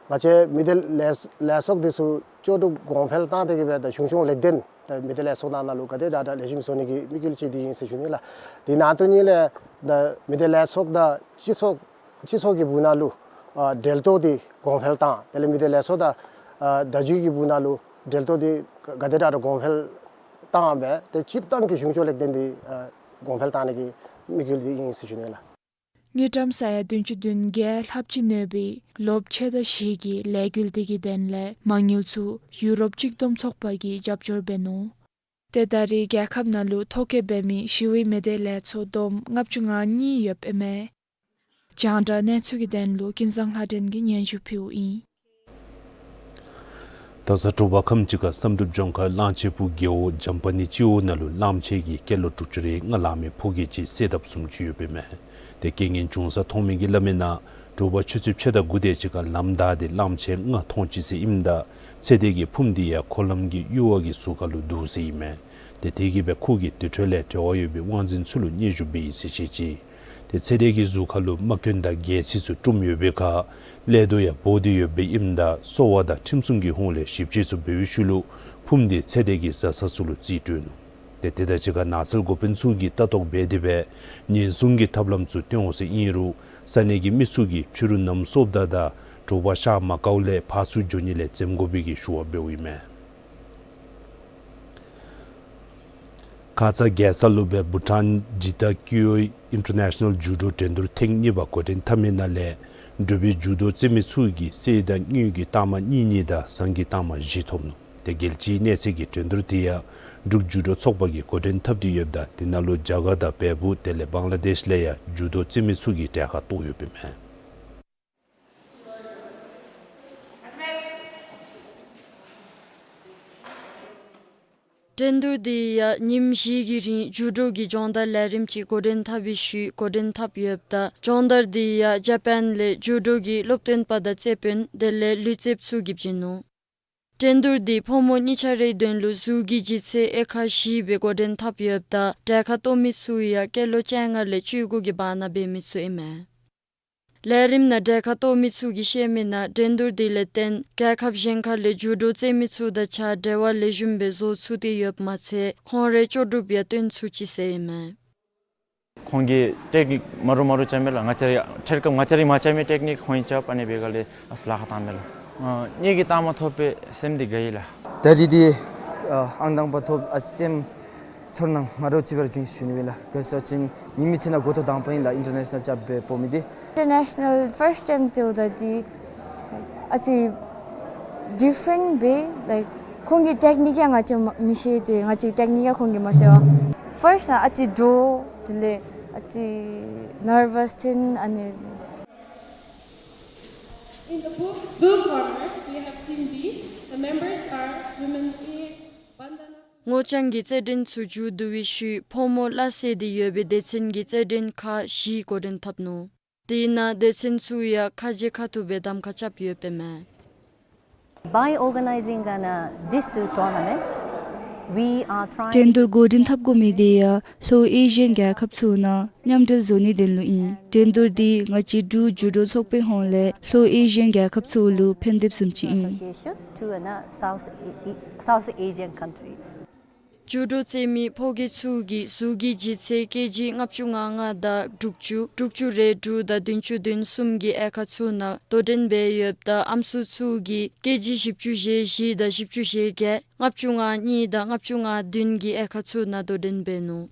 ང་བཅས་མི་སྡེ་ལས་ལས་ཚོགས་འདི་ཚུ་ལྕོགས་གྲུབ་གོང་འཕེལ་བཏང་སྟེ་གི་སྦེ་ད་གཞུང་སྐྱོང་ལེགས་ལྡན་ད་མི་སྡེ་ལས་ཚོགས་ནང་ན་ལུ་ག་དེ་དྲག་དྲག་ལེགས་ཤོམ་བཟོ་ནི་གི་དམིགས་ཡུལ་ཅིག་འདི་ཨིན་ཟེར་ཞུ་ནི་ལགས། དེ་ནང་དོན་ཉིད་ལས་ད་མི་སྡེ་ལས་ཚོགས་དང་སྤྱི་ཚོགས་སྤྱི་ཚོགས་ཀྱི་སྦུག་ན་ལུ་ཨ་འབྲེལ་གཏོགས་འདི་གོང་འཕེལ་བཏང་། དེ་ལས་མི་སྡེ་ལས་ཚོགས་དང་ཨ་བརྡ་བརྒྱུད་ཀྱི་སྦུག་ན་ལུ་འབྲེལ་གཏོགས་འདི་ག་དེ་དྲག་དྲག་གོང་འཕེལ་བཏང་སྦེ་ཏེ་སྤྱིར་བཏང་གི་གཞུང་སྐྱོང་ལེགས་ལྡན་འདི་ཨ་གོང་འཕེལ་བཏང་ནི་གི་དམིགས་ཡུལ་འདི་ཨིན་ཟེར་ཞུ་ནི་ལགས། དངུལ་ཀྲམ་ས་ཡ་བདུན་ཅུ་དོན་བརྒྱད་ལྷགཔ་ཅིག་གནས་པའི་ལོ་ཕྱེད་དང་བཞི་གི་ལས་འགུལ་འདི་གི་དོན་ལས་མ་དངུལ་ཚུ་ཡུ་རོབ་གཅིག་བསྡོམས་ཚོགས་པ་གིས་རྒྱབ་སྐྱོར་འབད་ནུག། ཏེ་ད་རེས་རྒྱལ་ཁབ་ནང་ལུ་ཐོ་བཀོད་འབད་མི་ཞི་བའི་མི་སྡེ་ལས་ཚོགས་བསྡོམས་ལྔ་བཅུ་ང་གཉིས་ཡོདཔ་ཨིན་མས། རྒྱང་བསྒྲགས་གནས་ཚུལ་གྱི་དོན་ལུ་ཀུན་བཟང་ལྷ་སྒྲོན་གྱིས་སྙན་ཞུ་ཕུལཝ་ཨིན། ད་ས་དྲོ་པ་ཁམས་ཅིག་ཁར་བསམ་གྲུབ་ལྗོངས་མཁར་གླང་ཆེན་སྦུག་རྒེད་འོག་འཇམ་པ་ནི་སྤྱི་འོག་ནང་ལུ་གླངམོ་ཆེ་གི་སྐྱེས་ལོ་དྲུག་ཅུ་རེ་ལྔ་ལང་མི་ཕོ་སྐྱེས་ཅིག་བསད་དཔ་བཟུམ་ཅིག་ཡོདཔ་ཨིན་མས། ཏེ་རྐྱེན་ངན་བྱུང་ས་མཐོང་མི་གིས་སླབ་མི་ནང་དྲོ་པ་ཆུ་ཚོད་ཕྱེད་དང་དགུ་དེ་ཅིག་ཁར་ལམ་བདའ་སྟེ་གླངམོ་ཆེ་ལྔ་མཐོང་ཅི་ཟེར་ཨིནམ་ད་ཚེ་འདས་ཀྱི་ཕུངམ་འདི་ཡང་འཁོར་ལམ་གྱི་གཡུར་བ་གི་ཟུར་ཁ་ལུ་འདུག་ཟེར་ཨིན་མས། ཏེ་དེ་གིས་སྦེ་ཁོ་གིས་དེ་འཕྲོ་ལས་འབྲེལ་བ་ཡོད་པའི་དབང་འཛིན་ཚུ་ལུ་སྙན་ཞུ་འབད་ཡི་ཟེར་བཤད་ཅི། ཏེ་ཚེ་འདས་ཀྱི་གཟུགས་ཁ་ལུ་རྨ་སྐྱོན་དང་སྒལ་ཚིགས་ཚུ་བཀྲུམ་ཡོད་པའི་ཁར་ཀླད་རྡོ་ཡང་སྦོ་སྟེ་ཡོདཔ་ཨིནམ་ད་གསོ་བ་དང་ཁྲིམས་སྲུང་གི་ཧོངས་ལས་ཞིབ་དཔྱད་ཚུ་འབད་བའི་ཤུལ་ལུ་ཕུངམ་འདི་ཚེ་འདས་ཀྱི་བཟའ་ཚང་ཚུ་ལུ་རྩིས་སྤྲོད་ནུག། ཏེ་དེ་དང་གཅིག་ཁར་ནགས་ཚལ་འགོ་དཔོན་ཚུ་གིས་ལྟ་རྟོག་འབད་དེ་སྦེ་ཉེན་སྲུང་གི་ཐབས་ལམ་ཚུ་སྟོན་འོང་ཟེར་ཨིན་རུང་ས་གནས་ཀྱི་མི་ཚུ་གིས་ཕྱི་རུ་གནམ་སྲོཝ་ད་དང་དྲོ་པ་ཤར་མ་དཀརཝ་ལས་ཕར་ཚུར་འགྱོ་ནི་ལས་འཛེམ་དགོ་པའི་གི་ཞུ་བ་འབདཝ་ཨིན་མས། ཁ་ཙ་རྒྱལ་ས་ལུ་སྦེ་བྷུ་ཊཱན་ཇི་ཏ་ཀུའོ་ཨིན་ཊར་ནེ་ཤ་ནཱལ་ཇུ་ཌོ་འགྲན་བསྡུར་ཐེངས་གཉིས་པ་འགོ་འདྲེན་འཐབ་མི་ནང་ལས་འབྲུག་པའི་ཇུ་ཌོ་རྩེད་མི་ཚུ་གིས་གསེར་དང་དངུལ་གྱི་རྟགས་མ་གཉིས་གཉིས་དང་ཟངས་ཀྱི་རྟགས་མ་བཞི་ཐོབ་ནུག། ཏེ་རྒྱལ་སྤྱིའི་གནས་ཚད་ཀྱི་འགྲན་བསྡུར་དེ་ཡང་འབྲུག་ཇུ་ཌོ་ཚོགས་པ་གིས་འགོ་འདྲེན་འཐབ་སྟེ་ཡོདཔ་ད་དེ་ནང་ལུ་རྒྱ་གར་དང་བལ་པོ་དེ་ལས་བང་ལ་དེཤ་ལས་ཡང་ཇུ་ཌོ་རྩེད་མི་ཚུ་གིས་གྲལ་ཁར་གཏོགས་ཡོདཔ་ཨིན་མས། འགྲན་བསྡུར་དེ་ཡང་ཉིནམ་བཞི་གི་རིང་ཇུ་ཌོ་གི་སྦྱོང་བརྡར་ལས་རིམ་ཅིག་འགོ་འདྲེན་འཐབ་པའི་ཤུལ་འགོ་འདྲེན་འཐབ་ཡོདཔ་ད་སྦྱོང་བརྡར་དེ་ཡང་ཇ་པཱན་ལས་ཇུ་ཌོ་གི་སློབ་སྟོན་པ་དང་རྩེད་དཔོན་དེ་ལས་ལུས་རྩལཔ་ཚུ་གིས་བྱིན་ནུག། འགྲན་བསྡུར་དེ་ཕོ་མོ་གཉིས་ཆ་རའི་དོན་ལུ་གཟུགས་ཀྱི་ལྗིད་ཚད་དབྱེ་ཁག་བཞི་སྦེ་འགོ་འདྲེན་འཐབ་ཡོདཔ་ད་གྲལ་ཁར་གཏོགས་མི་ཚུ་ཡང་སྐྱེས་ལོ་བཅོ་ལྔ་ལས་བཅུ་དགུ་གི་བར་ན་འབད་མི་ཚུ་ཨིན་མས། ལས་རིམ་ནང་གྲལ་ཁར་གཏོགས་མི་ཚུ་གིས་བཤད་མི་ནང་འགྲན་བསྡུར་དེ་ལས་བརྟེན་རྒྱལ་ཁབ་གཞན་ཁ་ལས་ཇུ་ཌོ་རྩེད་མི་ཚུ་དང་གཅིག་ཁར་འབྲེལ་བ་ལེགས་ཤོམ་སྦེ་བཟོ་ཚུགས་ཏེ་ཡོདཔ་མ་ཚད་ཁོང་རའི་ལྕོགས་གྲུབ་ཡང་སྟོན་ཚུགས་ཅི་ཟེར་ཨིན་མས། ཁོང་གིས་ཊེཀ་ནིཀ་མ་འདྲཝ་མ་འདྲཝ་རྐྱབ་མས་ལགས། ང་བཅས་ར་ཡང་ཐད་ཀར་ང་བཅས་ར་གིས་མ་རྐྱབ་མི་ཊེཀ་ནིཀ་ཁོང་གིས་རྐྱབ། ཨ་ནི་འབད་སྒང་ལས་ཨ་ཙི་ལཱ་ཁག་བཏང་མས་ལགས། ཨ་གཉིས་ཀྱི་རྟགས་མ་ཐོབ་པའི་སེམས་འདི་དགའ་ཡི་ལགས། ད་རིས་འདི་ཨ་ཨང་དང་པ་ཐོབ་ཨ་སེམས་ཚོར་སྣང་མ་འདྲཝ་ཅིག་འབད་བྱུང་ཞུ་ནི་ཨིན་ལགས། ག་ཅི་ཟེར་བ་ཅིན་ཉིནམ་ཚེ་ནང་འགོ་ཐོག་དང་པ་ཨིན་ལགས་ཨིན་ཊར་ནེ་ཤ་ནཱལ་རྐྱབ་སྦེ་འབོ་མི་འདི། ཨིན་ཊར་ནེ་ཤ་ནཱལ་ཕརསཊ་ཊའིམ་ཐོབ་ད་འདི་ཨ་ཙི་ཌིཕ་རེནཊ་སྦེ་ལའིཀ་ཁོང་གི་ཊེཀ་ནིཀ་ཡང་ང་བཅས་མ་མི་ཤེས། ཏེ་ང་བཅས་ཊེཀ་ནིཀ་ཡང་ཁོང་གིས་མ་ཤེས་པས། ཕརསཊ་ནང་ཨ་ཙི་འདྲོག། དེ་ལས་ཨ་ཙི་ནར་བསི་ཐོན། ཨ་ནི། In the blue, blue corner, we have Team B. The members are women A, Bandana. སྔོ་ལྗང་གི་རྩེད་འགྲན་ཚུ་མཇུག་བསྡུ་བའི་ཤུལ་ཕོ་མོ་སླ་བསྲེ་སྟེ་ཡོད་པའི་སྡེ་ཚན་གྱི་རྩེད་འགྲན་ཁག་བཞི་འགོ་འདྲེན་འཐབ་ནུག། དེ་ནང་སྡེ་ཚན་ཚུ་ཡང་ཁ་རྗེ་ཁ་ཐུག་སྦེ་གདམ་ཁ་རྐྱབ་ཡོདཔ་ཨིན་མས། By organizing an, uh, this, uh, tournament, we are trying འགྲན་བསྡུར་འགོ་འདྲེན་འཐབ་དགོ་མི་དེ་ཡང་ལྷོ་ཨེ་ཤི་ཡན་རྒྱལ་ཁབ་ཚུ་ནང་མཉམ་འབྲེལ་བཟོ་ནིའི་དོན་ལུ་ཨིན། འགྲན་བསྡུར་དེ་ང་བཅས་འབྲུག་ཇུ་ཌོ་ཚོགས་པའི་ཧོངས་ལས་ལྷོ་ཨེ་ཤི་ཡན་རྒྱལ་ཁབ་ཚུ་ལུ་ཕན་ཐབས་བཟུམ་ཅིག་ཨིན། Association to, uh, South, South Asian countries. ཇུ་ཌོ་རྩེད་མི་ཕོ་སྐྱེས་ཚུ་གི་གཟུགས་ཀྱི་ལྗིད་ཚད་ཀེ་ཇི་ལྔ་བཅུ་ང་ལྔ་དང་དྲུག་ཅུ། དྲུག་ཅུ་རེ་དྲུག་དང་བདུན་ཅུ་དོན་གསུམ་གྱི་དབྱེ་ཁག་ཚུ་ནང་དོ་འགྲན་འབད་ཡོདཔ་ད་ཨམ་སྲུ་ཚུ་གིས་ཀེ་ཇི་བཞི་བཅུ་ཞེ་བཞི་དང་བཞི་བཅུ་ཞེ་བརྒྱད། ལྔ་བཅུ་ང་གཉིས་དང་ལྔ་བཅུ་ང་བདུན་གྱི་དབྱེ་ཁག་ཚུ་ནང་དོ་འགྲན་འབད་ནུག།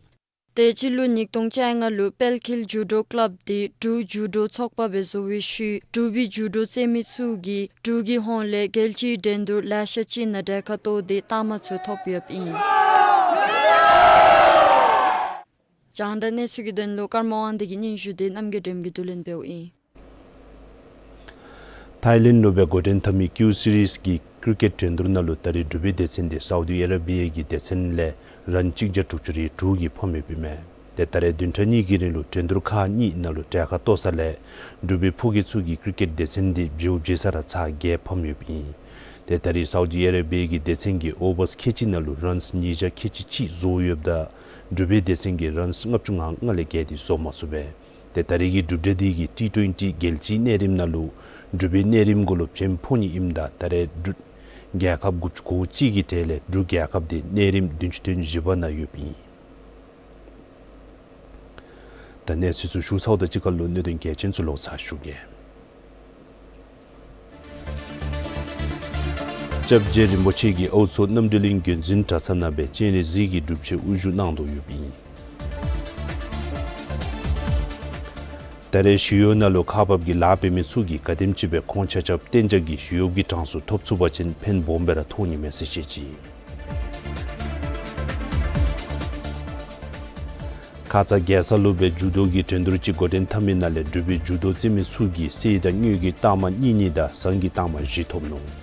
ཏེ་སྤྱི་ལོ་ཉིས་སྟོང་བཅོ་ལྔ་ལུ་དཔལ་འཁྱིལ་ཇུ་ཌོ་ཀླབ་དེ་འབྲུག་ཇུ་ཌོ་ཚོགས་པ་སྦེ་བཟོ་བའི་ཤུལ་འབྲུག་པའི་ཇུ་ཌོ་རྩེད་མི་ཚུ་གིས་འབྲུག་གི་ཧོངས་ལས་རྒྱལ་སྤྱིའི་འགྲན་བསྡུར་ལེ་ཤ་ཅིག་ནང་གྲལ་ཁར་གཏོགས་ཏེ་རྟགས་མ་ཚུ་ཐོབ་ཡོདཔ་ཨིན། རྒྱང་བསྒྲགས་གནས་ཚུལ་གྱི་དོན་ལུ་ཀརྨ་དབང་འདུས་ཀྱི་སྙན་ཞུ་དེ་རྣམ་རྒྱལ་སྒྲོལམ་གྱིས་བསྡུ་ལེན་འབདཝ་ཨིན། ཐཱའི་ལེནཌ་ལུ་སྦེ་འགོ་འདྲེན་འཐབ་མི་ཀིའུ་སི་རིསི་གི་ཀིར་ཀེཊ་འགྲན་བསྡུར་ནང་ལུ་ད་རེས་འབྲུག་པའི་སྡེ་ཚན་དེ་སའུ་དི་ཨ་ར་བི་ཡ་གི་སྡེ་ཚན་ལས་རཱན་གཅིག་བརྒྱ་དྲུག་ཅུ་རེ་དྲུག་གིས་ཕམ་ཡོདཔ་ཨིན་མས། ཏེ་ད་རེས་བདུན་ཕྲག་གཉིས་ཀྱི་རིང་ལུ་འགྲན་བསྡུར་ཁག་གཉིས་ནང་ལུ་གྲལ་ཁར་གཏོགས་ས་ལས་འབྲུག་པའི་ཕོ་སྐྱེས་ཚུ་གི་ཀིར་ཀེཊ་སྡེ་ཚན་དེ་བྱེཝ་བྱེ་ས་ར་ཚར་བརྒྱད་ཕམ་ཡོདཔ་ཨིན། ཏེ་ད་རེས་སའུ་དི་ཨ་ར་བི་ཡ་གི་སྡེ་ཚན་གྱིས་ཨོ་བརསི་ཁལ་གཅིག་ནང་ལུ་རཱནསི་ཉིས་བརྒྱ་ཁལ་གཅིག་གཅིག་བཟོ་ཡོདཔ་ད་འབྲུག་པའི་སྡེ་ཚན་གྱིས་རཱནསི་ལྔ་བཅུ་ང་ལྔ་ལས་བརྒལ་ཏེ་བཟོ་མ་ཚུགས་པས། ཏེ་ད་རེས་ཀྱི་གྲུབ་འབྲས་དེ་གིས་ཊི་ཊུ་ཨེན་ཊི་རྒྱལ་སྤྱིའི་གནས་རིམ་ནང་ལུ་ འབྲུག་པའི་གནས་རིམ་གུ་ལུ་བྱོན་ཕོག་ནི་ཨིནམ་ད་ད་རེས་འབྲུག་རྒྱལ་ཁབ་དགུ་བཅུ་གོ་གཅིག་གི་གྲས་ལས་འབྲུག་རྒྱལ་ཁབ་འདི་གནས་རིམ་བདུན་ཅུ་དོན་བཞི་པ་ནང་ཡོདཔ་ཨིན། ད་གནས་ཚུལ་ཚུ་ཞུ་ཚརཝ་དང་གཅིག་ཁར་ལུ་གནད་དོན་གལ་ཆེན་ཚུ་ལོག་ཚར་ཞུ་གེ། སྐྱབས་རྗེ་རིན་པོ་ཆེ་གིས་ཨའུ་མཚོ་རྣམ་གྲོལ་གླིང་བརྒྱུད་འཛིན་གྲྭ་ཚང་ནང་སྦེ་སྤྱན་རས་གཟིགས་ཀྱི་སྒྲུབ་མཆོད་དབུ་བཞུགས་གནང་དོ་ཡོདཔ་ཨིན། ད་རེས་ཞི་གཡོག་ནང་ལུ་ཁག་འབག་གི་ལཱ་འབད་མི་ཚུ་གིས་ག་དེམ་ཅིག་སྦེ་ཁོང་ཆ་ཁྱབ་གཏན་འཇགས་ཀྱི་ཞི་གཡོག་གི་གྲངས་སུ་ཐོབ་ཚུགས་པ་ཅིན་ཕན་སྦོམ་སྦེ་ར་ཐོགས་ནི་མས་ཟེར་བཤད་ཅི། ཁ་ཙ་རྒྱལ་ས་ལུ་སྦེ་འགྱུར་ལྡོག་གི་འགྲན་བསྡུར་ཅིག་འགོ་འདྲེན་འཐབ་མི་ནང་ལས་འབྲུག་པའི་འགྱུར་ལྡོག་རྩེད་མི་ཚུ་གིས་གསེར་དང་དངུལ་གྱི་རྟགས་མ་གཉིས་གཉིས་དང་ཟངས་ཀྱི་རྟགས་མ་བཞི་ཐོབ་ནུག།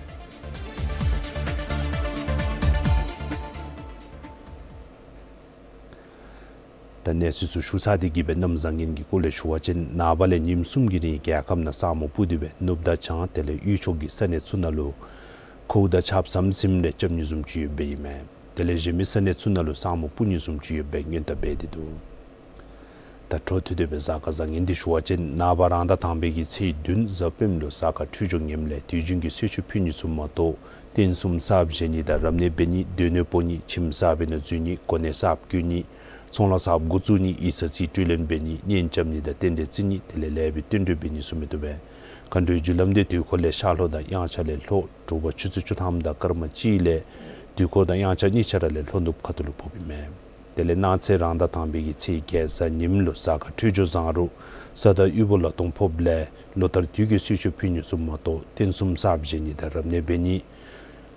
ད་གནས་ཚུལ་ཚུ་ཞུ་ཚར་ཏེ་གི་སྦེ་གནམ་བཟང་ངན་གྱི་སྐོར་ལས་ཞུ་བ་ཅིན་ནངས་པ་ལས་ཉིནམ་གསུམ་གྱི་རིང་རྒྱལ་ཁབ་ནང་ས་སྨུག་སྤུབས་ཏེ་སྦེ་ནུབ་དང་བྱང་དེ་ལས་དབུས་ཕྱོགས་ཀྱི་ས་གནས་ཚུ་ནང་ལུ་ཁཝ་དང་ཆརཔ་ཟམ་ཟིམ་རེ་རྐྱབ་ནི་བཟུམ་ཅིག་ཡོདཔ་ཨིན་མས། དེ་ལས་གཞན་མི་ས་གནས་ཚུ་ནང་ལུ་ས་སྨུག་སྤུབས་ནི་བཟུམ་ཅིག་ཡོདཔ་སྦེ་སྔོན་བརྡ་འབད་དེ་འདུག། ད་འཕྲོ་མཐུད་དེ་སྦེ་གཟའ་སྐར་བཟང་ངན་འདི་ཞུ་བ་ཅིན་ནངས་པ་རང་ཟླ་དང་པའི་གི་ཚེས་བདུན་གཟའ་སྤེནམ་ལུ་གཟའ་སྐར་འཕྲོད་སྦྱོར་ངནམ་ལས་དུས་རྒྱུན་གྱི་གསོལ་མཆོད་ཕུལ་ནི་ཚུ་མ་གཏོགས་རྟེན་གསུམ་གསརཔ་བཞེངས་ནི་དང་རབ་གནས་འབད་ནི་སྡོད་གནས་སྤོ་ནི་ཁྱིམ་གསརཔ་ནང་འཛུལ་ནི་གོ་གནས་གསརཔ་བསྐོ་ནི་ཚོང་ལཱ་གསརཔ་འགོ་བཙུགས་ནི་ཡིག་ཚང་རྩིས་སྤྲོད་ལེན་འབད་ནི་གཉེན་རྐྱབ་ནི་དང་རྟེན་འབྲེལ་བརྩི་ནི་དེ་ལས་ལེགས་པའི་བསྟུན་གྲོས་འབད་ནི་ཚུ་མི་བཏུབ་པས། མཁའ་འགྲོའི་རྒྱུ་ལམ་འདི་དུས་འཁོར་ལས་ཤར་ལྷོ་དང་དབྱངས་འཆར་ལས་ལྷོ་དྲོ་པ་ཆུ་ཚོད་བཅུ་ཐམ་དང་སྐར་མ་གཅིག་ལས་དུས་འཁོར་དང་དབྱངས་འཆར་གཉིས་ཆ་ར་ལས་ལྷོ་ནུབ་ཁ་ཐུག་ལུ་ཕོགཔ་ཨིན་མས། དེ་ལས་གནངས་ཚེ་རང་ཟླ་དང་པའི་གི་ཚེས་བརྒྱད་གཟའ་ཉིམ་ལུ་གཟའ་སྐར་འཕྲོད་སྦྱོར་བཟང་རུང་ས་བདག་དབུལ་པོ་ལ་སྟོང་ཕོགཔ་ལས་ལོ་ལྟར་དུས་ཀྱི་གསོལ་མཆོད་ཕུལ་ནི་ཚུ་མ་གཏོགས་རྟེན་གསུམ་གསརཔ་བཞེངས་ནི་དང་རབ་གནས་འབད་ནི་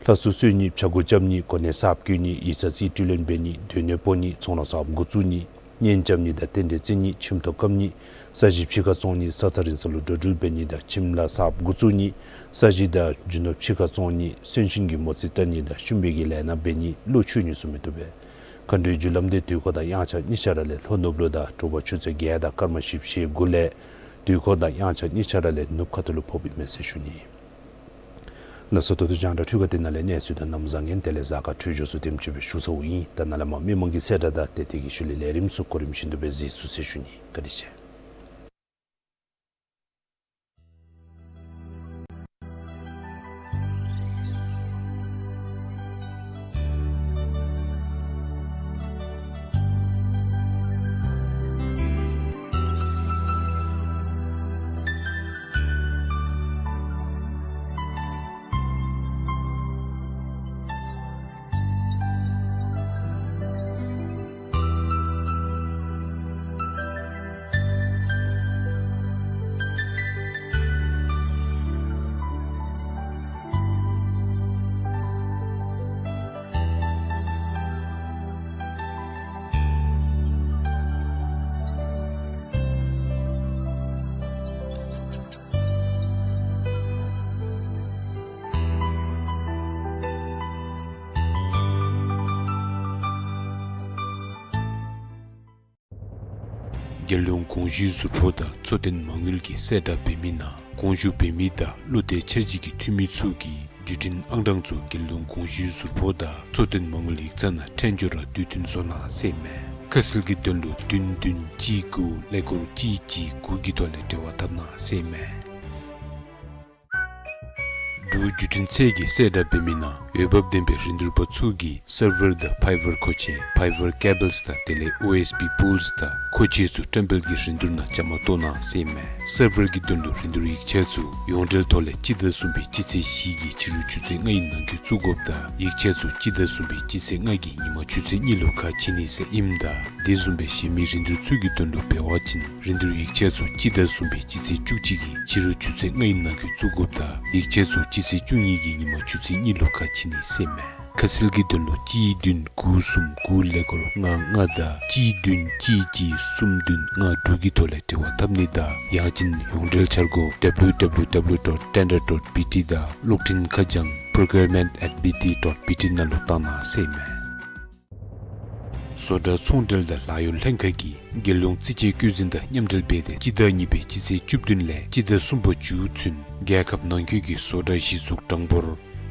ལྷ་གསོལ་གསོལ་ནི་ཕྱྭ་འགུགས་རྐྱབ་ནི་གོ་གནས་གསརཔ་བསྐོ་ནི་ཡིག་ཚང་རྩིས་སྤྲོད་ལེན་འབད་ནི་སྡོད་གནས་སྤོ་ནི་ཚོང་ལཱ་གསརཔ་འགོ་བཙུགས་ནི་གཉེན་རྐྱབ་ནི་དང་རྟེན་འབྲེལ་བརྩི་ནི་ཁྱིམ་ཐོག་བཀབ་ནི་ས་གཞི་ཕྱི་ཁར་བཙོང་ནི་ས་ཚ་རིང་ས་ལུ་འགྲོ་འགྲུལ་འབད་ནི་དང་ཁྱིམ་ལཱ་གསརཔ་འགོ་བཙུགས་ནི་ས་གཞི་དང་རྒྱུ་ནོར་ཕྱི་ཁར་བཙོང་ནི་གསོན་གཤིན་གྱི་མོ་རྩིས་བལྟ་ནི་དང་ཤུམ་པའི་གི་ལས་སྣ་འབད་ནི་བློ་ཆོས་ནི་ཚུ་མི་བཏུབ་པས། མཁའ་འགྲོའི་རྒྱུ་ལམ་འདི་དུས་འཁོར་དང་དབྱངས་འཆར་གཉིས་ཆ་ར་ལས་ལྷོ་ནུབ་ལུ་དང་དྲོ་པ་ཆུ་ཚོད་བརྒྱད་དང་སྐར་མ་བཞི་བཅུ་ཞེ་དགུ་ལས་དུས་འཁོར་དང་དབྱངས་འཆར་གཉིས་ཆ་ར་ལས་ནུབ་ཁ་ཐུག་ལུ་ཕོགཔ་ཨིན་མས་ཟེར་ཞུ་ནི། ལགས་སོ། ད་ལྟོ་རྒྱང་བསྒྲགས་འཕྲུལ་ཁང་འདི་ནང་ལས་གནས་ཚུལ་དང་གནམ་བཟང་ངན་དེ་ལས་གཟའ་སྐར་འཕྲོད་སྦྱོར་ཚུ་དེམ་ཅིག་སྦེ་ཞུ་ཚརཝ་ཨིན། ད་ནཱ་ལས་མར་མི་མང་གི་གསལ་བསྒྲགས་དང་དེ་དེ་གི་ཤུལ་ལས་ལས་རིམ་ཚུ་གོ་རིམ་བཞིན་དུ་སྦེ་གཟིགས་ཚུགས་ཟེར་ཞུ་ནི། བཀའ་དྲིན་ཆེ། རྒྱལ་ཡོངས་གོང་ཞུའི་ཟུར་ཕོགས་དང་འཚོ་རྟེན་མ་དངུལ་གྱི་གསལ་བསྒྲགས་འབད་མི་ནང་གོང་ཞུ་འབད་མི་དང་བློ་གཏད་འཆར་གཞི་གི་འཐུས་མི་ཚུ་གིས་བརྒྱུད་འཕྲིན་ཨང་གྲངས་ཚུ་རྒྱལ་ཡོངས་གོང་ཞུའི་ཟུར་ཕོགས་དང་འཚོ་རྟེན་མ་དངུལ་ཡིག་ཚང་ནང་འཕྲལ་མགྱོགས་ར་བསྡུ་སྟོན་བཟོ་གནང་ཟེར་ཨིན་མས། ཁ་གསལ་གྱི་དོན་ལུ་བདུན་བདུན་གཅིག་དགུ་ཀླད་ཀོར་གཅིག་གཅིག་དགུ་གི་ཐོག་ལས་འབྲེལ་བ་འཐབ་གནང་ཟེར་ཨིན་མས། འབྲུག་བརྒྱུད་འཕྲིན་ཚད་ཀྱི་གསལ་བསྒྲགས་འབད་མི་ནང་འོས་འབབ་ལྡན་པའི་རིན་བསྡུར་པ་ཚུ་གིས་སར་ཝར་དང་ཕའི་བར་མཁོ་ཆས་ཕའི་བར་ཀེ་བཱལསི་དང་དེ་ལས་ཨོ་ཨེསི་བི་པོལསི་དང་མཁོ་ཆས་ཚུ་བཀྲམ་སྤེལ་གྱི་རིན་བསྡུར་ནང་བཅའ་མར་གཏོགས་གནང་ཟེར་ཨིན་མས། སར་ཝར་གྱི་དོན་ལུ་རིན་བསྡུར་ཡིག་ཆ་ཚུ་ཡོངས་འབྲེལ་ཐོག་ལས་སྤྱི་ཟླ་གསུམ་པའི་སྤྱི་ཚེས་བཞི་གི་ཕྱི་རུ་ཆུ་ཚོད་ལྔའི་ནང་འཁོད་བཙུགས་དགོཔ་དང་ཡིག་ཆ་ཚུ་སྤྱི་ཟླ་གསུམ་པའི་སྤྱི་ཚེས་ལྔ་གི་ཉིན་མ་ཆུ་ཚོད་གཉིས་ལུ་ཁ་ཕྱེ་ནི་ཟེར་ཨིནམ་ད་དེ་བཟུམ་སྦེ་གཞན་མི་རིན་བསྡུར་ཚུ་གི་དོན་ལུ་འབད་བ་ཅིན་རིན་བསྡུར་ཡིག་ཆ་ཚུ་སྤྱི་ཟླ་གསུམ་པའི་སྤྱི་ཚེས་བཅུ་གཅིག་གི་ཕྱི་རུ་ཆུ་ཚོད་ལྔའི་ནང་འཁོད་བཙུགས་དགོཔ་དང་ཡིག་ཆ་ཚུ་སྤྱི་ཚེས་བཅུ་གཉིས་ཀྱི་ཉིན་མ་ཆུ་ཚོད་གཉིས་ལུ་ཁ་ཕྱེ་ནི་ཟེར་ཨིན་མས། ཁ་གསལ་གྱི་དོན་ལུ་གཅིག་བདུན་དགུ་གསུམ་དགུ་ཀླད་ཀོར་ལྔ་ལྔ་དང་གཅིག་བདུན་གཅིག་གཅིག་གསུམ་བདུན་ལྔ་དྲུག་གི་ཐོག་ལས་འབྲེལ་བ་འཐབ་ནི་དང་ཡང་ཅིན་ཡོངས་འབྲེལ་འཆར་སྒོ་ཌབ་ལིའུ་ཌབ་ལིའུ་ཌབ་ལིའུ་ཌོཊ་ཊེན་ཌར་ཌོཊ་བི་ཊི་དང་གློག་འཕྲིན་ཁ་བྱང་པྲོ་ཀིའུར་མེནཊ་ཨེཊ་བི་ཊི་ཌོཊ་བི་ཊི་ནང་ལུ་བཏང་གནང་ཟེར་ཨིན་མས། བཟོ་གྲྭ་ཚོང་འབྲེལ་དང་ལཱ་གཡོག་ལྷན་ཁག་གིས་རྒྱལ་ཡོངས་རྩིས་དཔྱད་བཀོད་འཛིན་དང་མཉམ་འབྲེལ་འབད་དེ་སྤྱི་ཟླ་གཉིས་པའི་སྤྱི་ཚེས་བཅུ་བདུན་ལས་སྤྱི་ཟླ་གསུམ་པ་མཇུག་ཚུན་རྒྱལ་ཁབ་ནང་འཁོད་ཀྱི་བཟོ་གྲྭ་གཞི་བཙུགས་གྲངས་འབོར་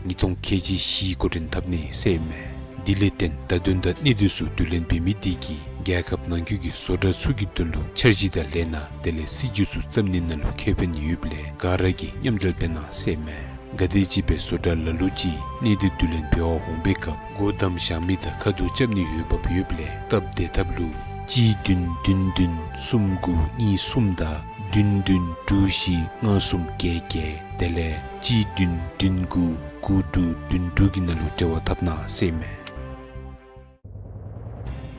ཉིས་སྟོང་ཁལ་གཅིག་བཞི་འགོ་འདྲེན་འཐབ་ནི་ཟེར་ཨིན་མས། དེ་ལས་བརྟེན་བརྡ་དོན་དང་གནད་དོན་ཚུ་བསྡུ་ལེན་འབད་མི་དེ་གིས་ རྒྱལ་ཁབ་ནང་འཁོད་ཀྱི་བཟོ་གྲྭ་ཚུ་གི་དོན་ལུ་འཆར་གཞི་དང་ལེན་གནང་དེ་ལས་སྲིད་བྱུས་ཚུ་བརྩམ་ནི་ནང་ལུ་ཁེ་ཕན་ཡོདཔ་ལས་ག་ར་གིས་མཉམ་འབྲེལ་འབད་གནང་ཟེར་མས། ག་དེམ་ཅིག་སྦེ་བཟོ་གྲྭ་ལ་ལུ་ཅིག་གནས་སྡུད་བསྡུ་ལེན་འབད་བར་འོང་པའི་སྐབས་སྒོ་བསྡམ་བཞག་མི་དང་ཁ་ཐུག་རྐྱབ་ནི་འོས་འབབ་ཡོདཔ་ལས་སྟབས་བདེ་ཐབས་ལུ་གཅིག་བདུན་བདུན་བདུན་གསུམ་དགུ་གཉིས་གསུམ་དང་བདུན་བདུན་དྲུག་བཞི་ལྔ་གསུམ་བརྒྱད་བརྒྱད་དེ་ལས་གཅིག་བདུན་བདུན་དགུ་དགུ་དྲུག་བདུན་དྲུག་གི་ནང་ལུ་འབྲེལ་བ་འཐབ་གནང་ཟེར་མས།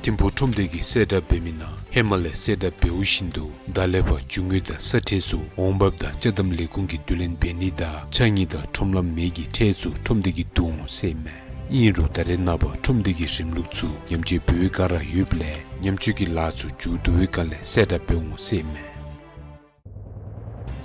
ཐིམ་ཕུག་ཁྲོམ་སྡེ་གི་གསལ་བསྒྲགས་འབད་མི་ནང་ཧེ་མ་ལས་གསལ་བསྒྲགས་འབདཝ་བཞིན་དུ་ད་ལས་ཕར་རྒྱུ་དངོས་དང་ས་ཁྲལ་ཚུ་འོང་འབབ་དང་ཅ་དམ་ལས་ཁུངས་ཀྱིས་བསྡུ་ལེན་འབད་ནི་དང་ཕྱགས་སྙིགས་དང་ཁྲོམ་ལམ་མེ་གི་ཁྲལ་ཚུ་ཁྲོམ་སྡེ་གིས་བསྡུ་འོང་ཟེར་མས། ཨིན་རུང་ད་རེས་ནངས་པ་ཁྲོམ་སྡེ་གི་རིམ་ལུགས་ཚུ་ཉམས་བཅོས་འབད་བའི་བསྒང་ར་ཡོདཔ་ལས་ཉམས་བཅོས་ཀྱི་ལཱ་ཚུ་མཇུག་བསྡུ་བའི་བསྒང་ལས་གསལ་བསྒྲགས་འབད་འོང་ཟེར་མས།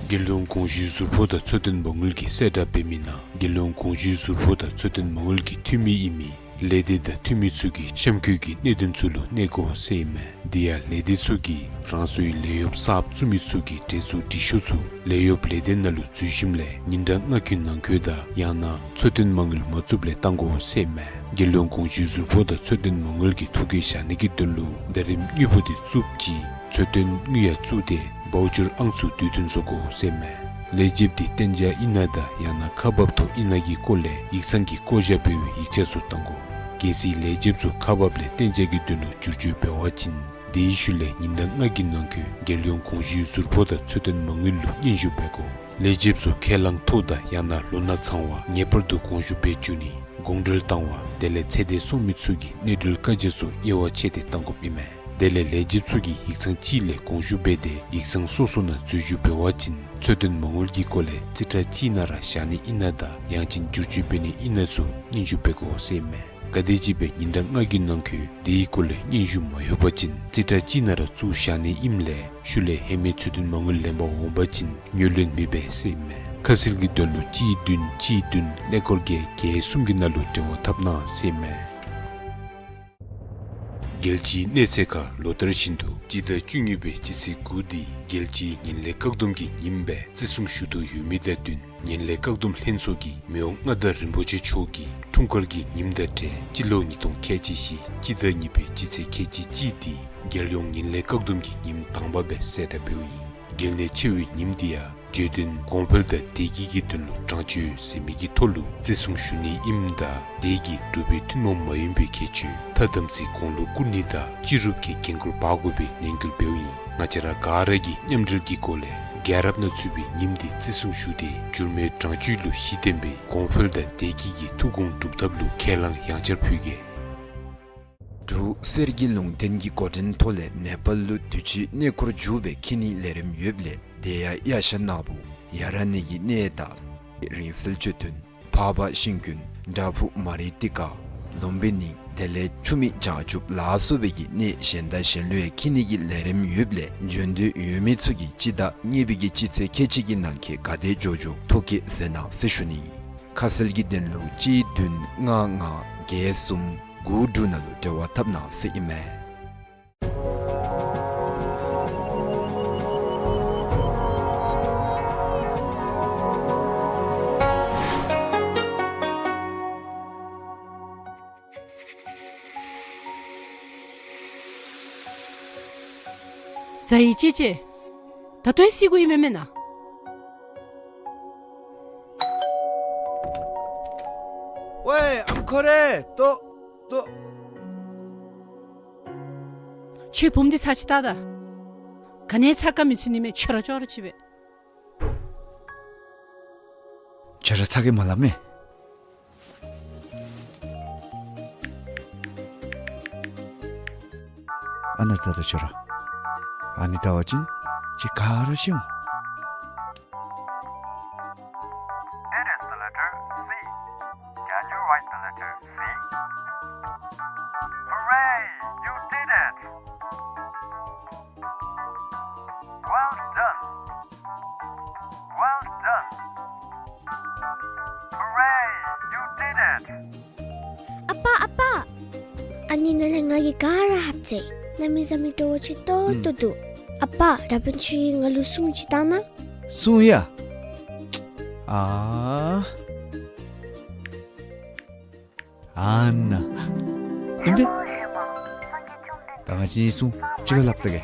རྒྱལ་ཡོངས་གོང་ཞུས་ཟུར་ཕོགས་དང་ཚོད་ལྟ་མ་དངུལ་གྱི་གསལ་བསྒྲགས་འབད་མི་ནང་རྒྱལ་ཡོངས་གོང་ཞུས་ཟུར་ཕོགས་དང་ཚོད་ལྟ་མ་དངུལ་གྱི་འཐུས་མི་ཨིན་མི་ལས་སྡེ་དང་འཐུས་མི་ཚུ་གིས་གཤམ་འཁོད་ཀྱི་གནད་དོན་ཚུ་ལུ་གནས་དགོ་ཟེར་ཨིན་མས། དེ་ཡང་ལས་སྡེ་ཚུ་གིས་རང་སོའི་ལས་གཡོགཔ་གསརཔ་བཙུགས་མི་ཚུ་གི་གྲལ་ཚུད་སྒྲིག་ཞུ་ཚུ་ལས་གཡོགཔ་ལས་སྡེ་ནང་ལུ་འཛུལ་ཞིནམ་ལས་ཉིན་གྲངས་ལྔ་གི་ནང་འཁོད་དང་ཡང་ན་ཚོད་ལྟ་མ་དངུལ་མ་བཙུགསཔ་ལས་བཏང་དགོ་ཟེར་ཨིན་མས། རྒྱལ་ཡོངས་གོང་ཞུས་ཟུར་ཕོགས་དང་ཚོད་ལྟ་མ་དངུལ་གྱི་ཐོ་བཀོད་བཞག་ནི་གི་དོན་ལུ་ཟླ་རིམ་དངུལ་ཕོགས་དེ་བཙུགསཔ་ཅིག་ཚོད་ལྟ་དངུལ་ཡང་བཙུགས་ཏེ་བའུ་ཅར་ཨང་ཚུ་དུས་མཐུན་བཟོ་དགོ་ཟེར་ཨིན་མས། ལས་བྱེདཔ་དེ་གཏན་འཇགས་ཨིན་ན་དང་ཡང་ན་ཁག་འབགཔ་ཐོག་ཨིན་ན་གི་སྐོར་ལས་ཡིག་ཚང་གིས་བསྐོ་བཞག་འབད་བའི་ཡིག་ཆ་ཚུ་བཏང་དགོ། གལ་སྲིད་ལས་བྱེདཔ་ཚུ་ཁག་འབགཔ་ལས་གཏན་འཇགས་ཀྱི་དོན་ལུ་བསྒྱུར་བཅོས་འབད་བ་ཅིན་དེའི་ཤུལ་ལས་ཉིན་གྲངས་ལྔ་གི་ནང་འཁོད་རྒྱལ་ཡོངས་གོང་ཞུས་ཟུར་ཕོགས་དང་ཚོད་ལྟ་མ་དངུལ་ལུ་སྙན་ཞུ་འབད་དགོ། ལས་བྱེདཔ་ཚུ་ཁས་བླངས་ཐོག་དང་ཡང་ན་ལོ་ན་ཚང་བར་ངེས་པར་དུ་དགོངས་ཞུ་འབད་བཅུག་ནི། དགོང་འགྲེལ་བཏང་བ་དེ་ལས་ཚེ་འདས་སོང་མི་ཚུ་གི་གནས་འགྲུལ་བཀའ་རྒྱ་ཚུ་དབྱེ་བ་ཕྱེ་སྟེ་བཏང་དགོཔ་ཨིན་མས། དེ་ལས་ལས་བྱེདཔ་ཚུ་གིས་ཡིག་ཚང་གཅིག་ལས་དགོངས་ཞུ་འབད་དེ་ཡིག་ཚང་སོ་སོ་ནང་འཛུལ་ཞུགས་འབད་བ་ཅིན་ཚོད་ལྟ་མ་དངུལ་གྱི་སྐོར་ལས་རྩིས་ཁྲ་གཅིག་ནང་ར་བཞག་ནི་ཨིན་ན་དང་ཡང་ཅིན་བསྒྱུར་བཅོས་འབད་ནི་ཨིན་ན་ཚུ་སྙན་ཞུ་འབད་དགོ་ཟེར་ཨིན་མས། གལ་ཏེ་ཅིག་སྦེ་ཉིན་གྲངས་ལྔ་གི་ནང་འཁོད་དེའི་སྐོར་ལས་སྙན་ཞུ་མ་ཡོད་པ་ཅིན་རྩིས་ཁྲ་གཅིག་ནང་ར་བཙུགས་བཞག་ནི་ཨིནམ་ལས་ཤུལ་ལས་ཧེ་མའི་ཚོད་ལྟ་མ་དངུལ་ལེན་པར་འོང་པ་ཅིན་དངུལ་ལེན་མི་འབད་ཟེར་ཨིན་མས། ཁ་གསལ་གྱི་དོན་ལུ་གཅིག་བདུན་གཅིག་བདུན་ཀླད་ཀོར་བརྒྱད་བརྒྱད་གསུམ་གྱི་ནང་ལུ་འབྲེལ་བ་འཐབ་གནང་ཟེར་ཨིན་མས། རྒྱལ་སྤྱིའི་གནས་ཚད་ཁར་ལོ་ལྟར་བཞིན་དུ་སྤྱི་ཟླ་བཅུ་གཉིས་པའི་སྤྱི་ཚེས་དགུ་འདི་རྒྱལ་སྤྱིའི་ངན་ལྷད་བཀག་སྡོམ་གྱི་ཉིནམ་སྦེ་བརྩི་སྲུང་ཞུ་དོ་ཡོད་མི་དང་བསྟུན་ངན་ལྷད་བཀག་སྡོམ་ལྷན་ཚོགས་ཀྱིས་མི་དབང་མངའ་བདག་རིན་པོ་ཆེ་མཆོག་གི་འཁྲུངས་སྐར་གྱི་ཉིནམ་དང་འབྲེལ་སྤྱི་ལོ་ཉིས་སྟོང་ཁལ་གཅིག་བཞི་སྤྱི་ཟླ་གཉིས་པའི་སྤྱི་ཚེས་ཁལ་གཅིག་གཅིག་འདི་རྒྱལ་ཡོངས་ངན་ལྷད་བཀག་སྡོམ་གྱི་ཉིནམ་དང་པ་སྦེ་གསལ་བསྒྲགས་འབདཝ་ཨིན། གལ་གནད་ཆེ་བའི་ཉིནམ་འདི་ཡང་བརྗོད་དོན་གོང་འཕེལ་དང་བདེ་སྐྱིད་ཀྱི་དོན་ལུ་དྲང་སྤྱོད་ཟེར་མི་གི་ཐོག་ལུ་བརྩི་སྲུང་ཞུ་ནི་ཨིནམ་ད་དེ་གིས་འབྲུག་པའི་ཐུན་མོང་མ་ཡིན་པའི་ཁྱད་ཆོས་མཐའ་དམ་ཚིག་གོང་ལུ་བཀུར་ནི་དང་སྤྱི་རུབ་ཀྱི་འགན་ཁུར་འབག་དགོ་པའི་ནན་སྐུལ་འབདཝ་ཨིན། ང་བཅས་ར་ག་ར་གིས་མཉམ་འབྲེལ་གྱི་སྒོ་ལས་རྒྱལ་རབས་ནང་ཚུད་པའི་ཉིནམ་འདི་བརྩི་སྲུང་ཞུ་སྟེ་འགྱུར་མེད་དྲང་སྤྱོད་ལུ་གཞི་བརྟེན་པའི་གོང་འཕེལ་དང་བདེ་སྐྱིད་ཀྱི་ཐུགས་དགོངས་སྒྲུབ་ཐབས་ལུ་ཁས་བླངས་ཡང་བསྐྱར་ཕུལ་གེ། འབྲུག་གསེར་གྱི་ལུང་བསྟན་གྱི་འགོ་འདྲེན་ཐོག་ལས་ནེ་པཱལ་ལུ་དུས་ཅི་གནས་སྐོར་མཇུག་སྦེ་འཁྱིད་ནིའི་ལས་རིམ་ཡོདཔ་ལས་དེ་ཡང་དབྱར་ཞག་ནང་བུ་ཡ་ར་ནི་གི་གནས་དང་རིང་བསྲེལ་གཅོད་ཐུན་འཕགས་པ་ཤིང་ཀུན་བྲག་ཕུག་མ་རི་ཏི་ཀ་ལུམ་བི་ནི་དེ་ལས་ཆུ་མིག་བྱང་ཆུབ་ལ་སོགས་པའི་གི་གནས་གཞན་དང་གཞན་ལུ་ཡང་འཁྱིད་ནི་གི་ལས་རིམ་ཡོདཔ་ལས་འབྱོན་འདོད་ཡོད་མི་ཚུ་གིས་སྤྱི་ཟླ་གཉིས་པའི་གི་སྤྱི་ཚེས་ཁལ་གཅིག་གི་ནང་འཁོད་ག་དེ་འགྱོ་འགྱོ་ཐོ་བཀོད་མཛད་གནང་ཟེར་ཞུ་ནི། ཁ་གསལ་གྱི་དོན་ལུ་གཅིག་བདུན་ལྔ་ལྔ་བརྒྱད་གསུམ་དགུ་དྲུག་ནང་ལུ་འབྲེལ་བ་འཐབ་གནང་ཟེར་ཨིན་མས། ཟ་ཡི་ཅེ་ཅེ། ད་ལྟོ་ཡང་བསད་དགོ་ཡི་མེན་མེན་ན། ཝེ་ཨམ་ཁོ་རེ་ལྟོ་ལྟོ། ཁྱོད་བུམོ་འདི་ཚར་ཅིག་བལྟ་ད། ག་ནི་ཚར་ག་མི་ཚུགས་ནི་མས། ཁྱོད་ར་ཅོག་ར་ཅིག་སྦེ། ཁྱོད་ར་ཚར་གེ་མ་སླབ་མས། ཨ་ནཱ་ལྟ་ད་ཁྱོད་ར། ཨ་ནི་བལྟ་བ་ཅིན་ཁྱོད་ག་ར་ཤེས་འོང་། It is the letter C. Can you write the letter C? Hooray! You did it! Well done! Well done! Hooray! You did it! ཨ་པ་ཨ་པ། ཨ་ནི་ནང་ལས་ང་གིས་ག་ར་ཧབ་ཅི། གནམ་མེད་ས་མེད་སྤྲོ་བོ་ཆེ་ཏོག་ཏོ་འདུག། ཨ་པ་ད་འབདན་ཁྱོད་ཀྱིས་ང་ལུ་སྲུང་ཅིག་བཏང་ན། སྲུང་ཡ། ཨ། ཨ་ནཱ། ཨིན་པས། ད་ང་བཅས་གཉིས་སུ་གཅིག་ཁར་སླབ་ད་གེ།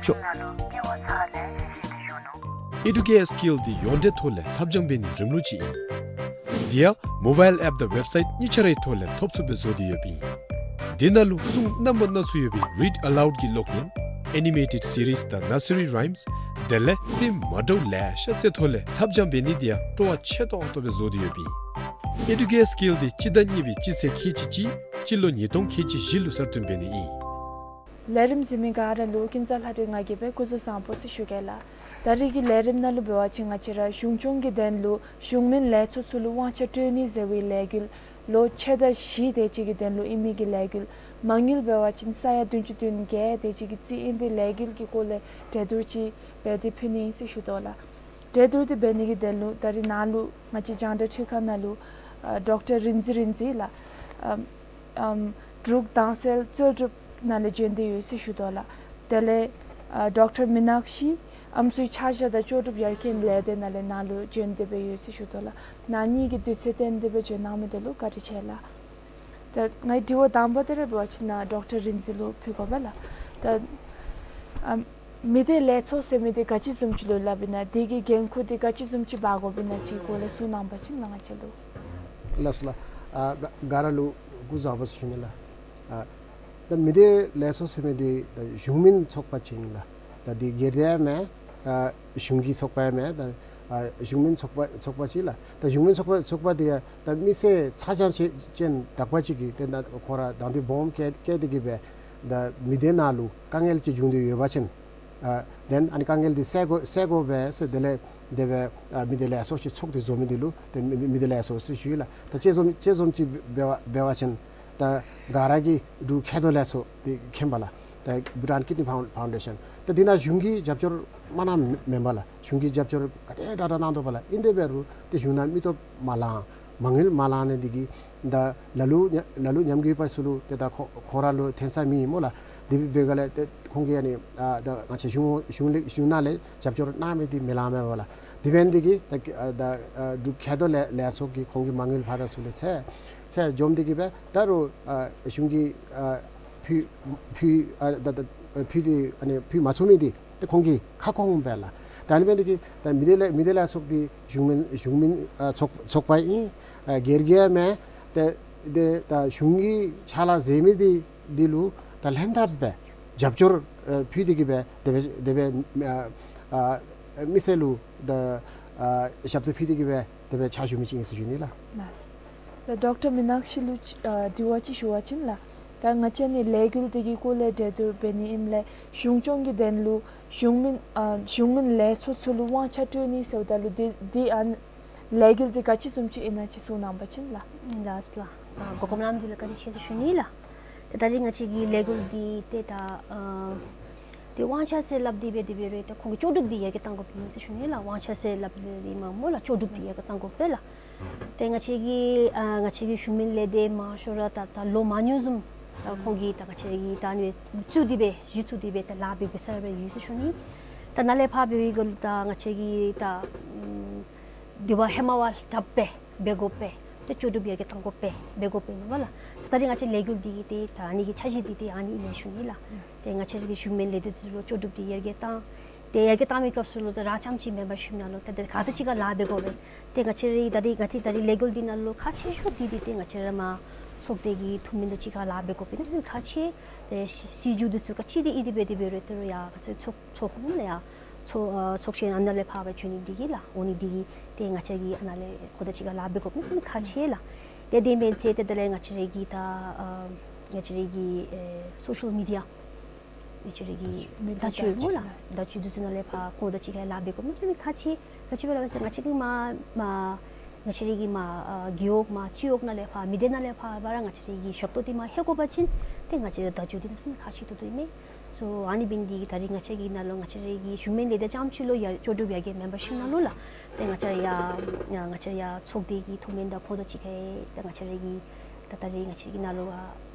ཤོག། Educare Skill འདི་ཡོངས་འབྲེལ་ཐོག་ལས་ལྷབ་སྦྱང་འབད་ནིའི་རིམ་ལུགས་ཅིག་ཨིན། འདི་ཡང་mobile app དང་website གཉིས་ཆ་རའི་ཐོག་ལས་ཐོབ་ཚུགསཔ་སྦེ་བཟོ་སྟེ་ཡོདཔ་ཨིན། འདི་ནང་ལུ་གསུང་རྣམ་པ་སྣ་ཚོགས་ཡོད་པའི་read aloud གི་གློག་བརྙན། Animated series དང་nursery rhymes། དེ་ལས་རྩེདམོ་མ་འདྲཝ་ལེ་ཤ་རྩེ་ཐོག་ལས་ལྷབ་སྦྱང་འབད་ནི་འདི་ཡང་སྤྲོ་བ་ཆེ་ཏོག་ཏོ་སྦེ་བཟོ་སྟེ་ཡོདཔ་ཨིན། Educare Skill འདི་སྤྱི་ཟླ་གཉིས་པའི་སྤྱི་ཚེས་ཁལ་གཅིག་གཅིག་སྤྱི་ལོ་ཉིས་སྟོང་ཁལ་གཅིག་བཞི་ལུ་གསར་བཏོན་འབད་ནི་ཨིན། ལས་རིམ་གཟིགས་མི་ག་ར་ལུ་ཀུན་བཟང་ལྷ་སྒྲོན་ང་གིས་སྦེ་སྐུ་གཟུགས་བཟང་པོ་ཟེར་ཞུ་གེ་ལགས། ད་རེས་ཀྱི་ལས་རིམ་ནང་ལུ་འབད་བ་ཅིན་ང་བཅས་ར་གཞུང་སྐྱོང་གི་དོན་ལུ་གཞུང་མིན་ལས་ཚོགས་ཚུ་ལུ་དབང་ཆ་སྤྲོད་ནི་ཟེར་བའི་ལས་འགུལ་ལོ་ཕྱེད་དང་བཞི་དེ་ཅིག་གི་དོན་ལུ་ཨིན་མི་གི་ལས་འགུལ། མ་དངུལ་འབད་བ་ཅིན་ས་ཡ་བདུན་ཅུ་དོན་བརྒྱད་དེ་ཅིག་གིས་རྩིས་ཨིན་པའི་ལས་འགུལ་གྱི་སྐོར་ལས་གྲོས་བསྡུར་ཅིག་འབད་དེ་ཕུལ་ནི་ཨིན་ཟེར་ཞུ་དོ་ལགས། གྲོས་བསྡུར་དེ་འབད་ནི་གི་དོན་ལུ་ད་རེས་ནཱ་ལུ་ང་བཅས་རྒྱང་བསྒྲགས་ཁྲི་ཁང་ནང་ལུ་ཨ་ཌོག་ཊར་རིག་འཛིན་རིག་འཛིན་ལགས། ཨམ་ཨམ་འབྲུག་དྭངས་གསལ་རྩོལ་སྒྲུབ་ནང་ལས་བྱོན་ཏེ་ཡོད་ཟེར་ཞུ་དོ་ལགས། དེ་ལས་ཨ་ཌོག་ཊར་མི་ནག་ཤི་ཨམ་སྲུའི་ཆ་བཞག་དང་ལྕོགས་གྲུབ་ཡར་རྒྱས་ལས་སྡེ་ནང་ལས་ནཱ་ལུ་བྱོན་ཏེ་སྦེ་ཡོད་ཟེར་ཞུ་དོ་ལགས། ནཱ་གཉིས་ཀྱིས་དུས་ཚོད་བཏོན་ཏེ་སྦེ་བྱོན་གནང་མི་དེ་ལུ་བཀའ་དྲིན་ཆེ་ལགས། ད་ངེའི་དྲི་བ་དང་པ་དེ་ར་འབད་བ་ཅིན་ནཱ་ཌོག་ཊར་རིག་འཛིན་ལུ་ཕུལ་དགོ་པས་ལགས། ད་ཨམ་མི་སྡེ་ལས་ཚོགས་ཟེར་མི་འདི་ག་ཅི་བཟུམ་ཅིག་ལུ་སླབ་ཨིན་ན། དེ་གི་འགན་ཁུར་འདི་ག་ཅི་བཟུམ་ཅིག་འབག་དགོཔ་ཨིན་ན་ཅིག་སྐོར་ལས་གསུང་གནང་བ་ཅིན་ང་བཅས་ལུ། ལགས་སོ་ལགས། ཨ་ག་ག་ར་ལུ་སྐུ་གཟུགས་བཟང་པོ་ཟེར་ཞུ་ནི་ལགས། ཨ་ད་མི་སྡེ་ལས་ཚོགས་ཟེར་མི་འདི་ད་གཞུང་མིན་ཚོགས་པ་ཅིག་ཨིན་ལགས། ད་འདི་སྒེར་སྡེ་ཡང་མེན། ཨ་གཞུང་གི་ཚོགས་པ་ཡང་མེན། ད་ཨ་གཞུང་མིན་ཚོགས་པ་ཚོགས་པ་ཅིག་ལགས། ད་གཞུང་མིན་ཚོགས་པ་ཚོགས་པ་འདི་ཡང་ད་མི་སེར་ཚ་གྱང་ཅན་ཅན་དག་པ་ཅིག་གིས་ཏེ་ད་ཁོ་ར་དང་འདོད་སྦོམ་བསྐྱེད་བསྐྱེད་དེ་གིས་སྦེ་ད་མི་སྡེ་ནང་ལུ་དཀའ་ངལ་ཅིག་བྱུང་སྟེ་ཡོད་པ་ཅིན་ཨ་དེ་ཨ་ནི་དཀའ་ངལ་འདི་སེལ་དགོ་སེལ་དགོ་པས་ཟེར་དེ་ལས་དེ་སྦེ་ཨ་མི་སྡེ་ལས་ཚོགས་ཅིག་ཚོགས་ཏེ་བཟོ་མི་འདི་ལུ་ཏེ་མི་མི་མི་སྡེ་ལས་ཚོགས་ཟེར་ཞུ་ཡི་ལགས། ད་དཔྱེ་བཟུམ་དཔྱེ་བཟུམ་ཅིག་འབད་བ་འབད་བ་ཅིན་ད་ག་ར་གིས་འབྲུག་མཁལ་རྡོག་ལས་ཚོགས་འདི་མཁྱེན་པས་ལགས། ད་Bhutan Kidney Found- Foundation ད་འདི་ནང་གཞུང་གིས་རྒྱབ་སྐྱོར་མ་གནངམ་མེན་པས་ལགས། གཞུང་གིས་རྒྱབ་སྐྱོར་ག་དེ་དྲག་དྲག་གནང་དོ་པས་ལགས། ཨིན་དེ་འབད་རུང་ཏེ་གཞུང་ནང་མི་སྟོབས་མ་ལང་མ་དངུལ་མ་ལང་ནི་འདི་གིས་ད་ལ་ལུ་ཉ་ལ་ལུ་ཉམས་རྒུད་པ་ཚུ་ལུ་ཏེ་ད་ཁོ་ཁོ་ར་ལུ་འཐོན་ས་མེད་སྨོ་ལགས། དེ་འབད་ག་ལས་ཏེ་ཁོང་གིས་ཨ་ནི་ཨ་ད་ང་བཅས་གཞུང་གཞུང་ལས་གཞུང་ནང་ལས་རྒྱབ་སྐྱོར་གནང་མི་འདི་མི་ལང་མས་པས་ལགས། དེ་འབད་ནི་འདི་གིས་ད་ཨ་ད་ཨ་འབྲུག་མཁལ་རྡོག་ལས་ལས་ཚོགས་ཀྱིས་ཁོང་གི་མ་དངུལ་ཕར་དང་ཚུར་ལས་ཚད་ཚད་འཇོམས་ཏེ་གིས་སྦེ་ད་རུང་ཨ་གཞུང་གིས་ཨ་ཕུལ་ཕུལ་ཨ་ད་ད་ཕུལ་ཏེ་ཨ་ནི་ཕུལ་མ་ཚུགས་མི་འདི་ཏེ་ཁོང་གི་ཁ་སྐོང་པས་ལགས། ད་ཨ་ནི་འབད་ནི་འདི་གིས་ད་མི་སྡེ་ལས་མི་སྡེ་ལས་ཚོགས་འདི་གཞུང་མིན་གཞུང་མིན་ཨ་ཚོགས་ཚོགས་པ་ཨིན། ཨ་སྒེར་གྱི་ཡང་མེན། ཏེ་ཏེ་ད་གཞུང་གིས་ཕྱག་ལཱ་མཛད་མི་འདི་འདི་ལུ་ད་ལྷན་ཐབས་སྦེ་རྒྱབ་སྐྱོར་ཨ་ཕུལ་ཏེ་གིས་སྦེ་དེ་སྦེ་དེ་སྦེ་ཨ་ཨ་མི་སེར་ལུ་ད་ཨ་ཞབས་ཏོག་ཕུལ་ཏེ་གིས་སྦེ་དེ་སྦེ་ཕྱག་ཞུ་མི་ཅིག་ཨིན་ཟེར་ཞུ་ནི་ལགས། ལགས། ད་ཌོག་ཊར་མི་ནག་ཤི་ལུ་ཨ་དྲི་བ་ཅིག་ཞུ་བ་ཅིན་ལགས། ད་ང་བཅས་ནི་ལས་འགུལ་འདི་གི་སྐོར་ལས་གྲོས་བསྡུར་འབད་ནི་ཨིནམ་ལས་གཞུང་སྐྱོང་གི་དོན་ལུ་གཞུང་མིན་ཨ་གཞུང་མིན་ལས་ཚོགས་ཚུ་ལུ་དབང་ཆ་སྤྲོད་ནི་ཟེརཝ་ད་ལུ་འདི་འདི་ཨ་ནི་ལས་འགུལ་འདི་ག་ཅི་བཟུམ་ཅིག་ཨིན་ན་ཅིག་གསུང་གནང་བ་ཅིན་ལགས། ལགས་ལགས། ཨ་གོ་སྐབས་གནང་མི་འདི་ལུ་བཀའ་དྲིན་ཆེ་ཟེར་ཞུ་ནི་ལགས། ཏེ་ད་རེས་ང་བཅས་ཀྱི་ལས་འགུལ་འདི་ཏེ་ད་ཨ་ཏེ་དབང་ཆ་ཟེར་སླབ་སྟེ་འབད་དེ་འབད་རུང་ཏེ་ཁོང་གི་ལྕོགས་གྲུབ་འདི་ཡར་རྒྱས་གཏང་དགོཔ་ཨིན་ཟེར་ཞུ་ནི་ལགས། དབང་ཆ་ཟེར་སླབ་སྟེ་མ་སྨོ་ལགས། ལྕོགས་གྲུབ་འདི་ཡར་རྒྱས་གཏང་དགོ་པས་ལགས། ཏེ་ང་བཅས་ཀྱི་ཨ་ང་བཅས་ཀྱི་གཞུང་མིན་ལས་སྡེ་མང་ཤོས་ར་ད་ད་ལོ་མང་ཉུང་བཟུམ་ད་ཁོང་གིས་ད་ང་བཅས་ཀྱི་ད་ཨ་ནི་བཙུགས་ཏེ་སྦེ་གཞི་བཙུགས་ཏེ་སྦེ་ད་ལཱ་འབད་དགོ་ས་ར་ཡོད་ཟེར་ཞུ་ནི། ད་ནཱ་ལས་ཕར་འབད་བའི་སྒང་ལུ་ད་ང་བཅས་ཀྱིས་ད་ཨམ་དེ་བ་ཧེ་མ་བ་དྲགཔ་སྦེ་འབད་དགོ་པས། ཏེ་ལྕོགས་གྲུབ་ཡར་རྒྱས་གཏང་དགོ་པས་འབད་དགོ་པས་ཨིན་པས་ལགས། ད་རེས་ང་བཅས་ལས་འགུལ་འདི་གི་ཏེ་ད་ཨ་ནི་གི་འཆར་གཞི་འདི་ཏེ་ཨ་ནི་ཨིན་ཟེར་ཞུ་ནི་ལགས། ཏེ་ང་བཅས་ཀྱི་གཞུང་མིན་ལས་སྡེ་ཚུ་ལུ་ལྕོགས་གྲུབ་འདི་ཡར་རྒྱས་གཏང་། ཏེ་ཡར་རྒྱས་གཏང་མི་སྐབས་སུ་ལུ་ཏེ་རང་རྐྱངམ་ཅིག་མེན་པར་ཞིནམ་ལས་ཏེ་ཏེ་ག་དང་གཅིག་ཁར་ལཱ་འབད་དགོ་པས། ཏེ་ང་བཅས་རའི་ད་རེས་ང་བཅས་ད་རེས་ལས་འགུལ་འདི་ནང་ལུ་ཁག་ཆེ་ཤོས་འདི་འདི་ཏེ་ང་བཅས་ར་མར་ཚོགས་སྡེ་གི་འཐུས་མི་དང་གཅིག་ཁར་ལཱ་འབད་དགོ་པས་ཨིན་ན་ཁག་ཆེ། ཏེ་སྲིད་སྲིད་བྱུས་འདི་ཚུ་ག་ཅི་འདི་ཨིན་ཏེ་འབད་དེ་འབད་རུང་ཏེ་རུང་ཡང་ཚོགས་ཚོགས་ཨིན་ན་ཡང་ཚོགས་ཨ་ཚོགས་ཆེན་ཨ་ནཱ་ལས་ཕར་སྦེ་བྱོན་ནི་འདི་གིས་ལགས། འོང་ནི་འདི་གིས་ཏེ་ང་བཅས་ཀྱིས་ཨ་ནཱ་ལས་ཁོང་དང་གཅིག་ཁར་ལཱ་འབད་དགོ་པས་ཨིན་ན་ཁག་ཆེ་ལགས། ཏེ་དེ་མེན་ཚེ་ཏེ་དེ་ལས་ང་བཅས་རའི་གི་ད་ཨ་ང་བཅས་རའི་གི་ཨེ་སོ་ཤལ་མི་ཌི་ཡ་ང་བཅས་རའི་གི་བརྡ་བརྡ་བརྒྱུད་བརྒྱུད་སྨོ་ལགས། ལགས། བརྡ་བརྒྱུད་འདི་ཚུ་ནང་ལས་ཕར་ཁོང་དང་གཅིག་ཁར་ལཱ་འབད་དགོ་མི་ཚུ་ནི་ཁག་ཆེ། ག་ཅི་སྦེ་ལགས་ཟེར་ང་བཅས་ཀྱིས་མར་མར་ང་བཅས་རའི་གི་མར་ཨ་རྒེད་འོག་མར་སྤྱི་འོག་ནང་ལས་ཕར་མི་སྡེ་ནང་ལས་ཕར་ཕར་ར་ང་བཅས་རའི་གི་ཞབས་ཏོག་འདི་མར་ལྷོད་དགོ་པ་ཅིན་ཏེ་ང་བཅས་ར་བརྡ་བརྒྱུད་འདི་མི་ཚུ་ནི་ཁག་ཆེ་ཏོག་ཏོ་ཨིན་མས། སོ་ཨ་ནི་འབད་ནི་འདི་གིས་ད་རེས་ང་བཅས་ཀྱི་ནང་ལུ་ང་བཅས་རའི་གི་གཞུང་མིན་ལས་སྡེ་རྐྱངམ་ཅིག་ལུ་ཡང་ལྕོགས་གྲུབ་ཡར་རྒྱས་མེན་པར་ཞིནམ་ལས་ལགས། ཏེ་ང་བཅས་ཡང་ཡང་ང་བཅས་ཡང་ཚོགས་སྡེ་གི་འཐུས་མི་དང་ཁོང་དང་གཅིག་ཁར་ཏེ་ང་བཅས་རའི་གི་ད་ད་རེས་ང་བཅས་ཀྱི་ནང་ལུ་ཨ་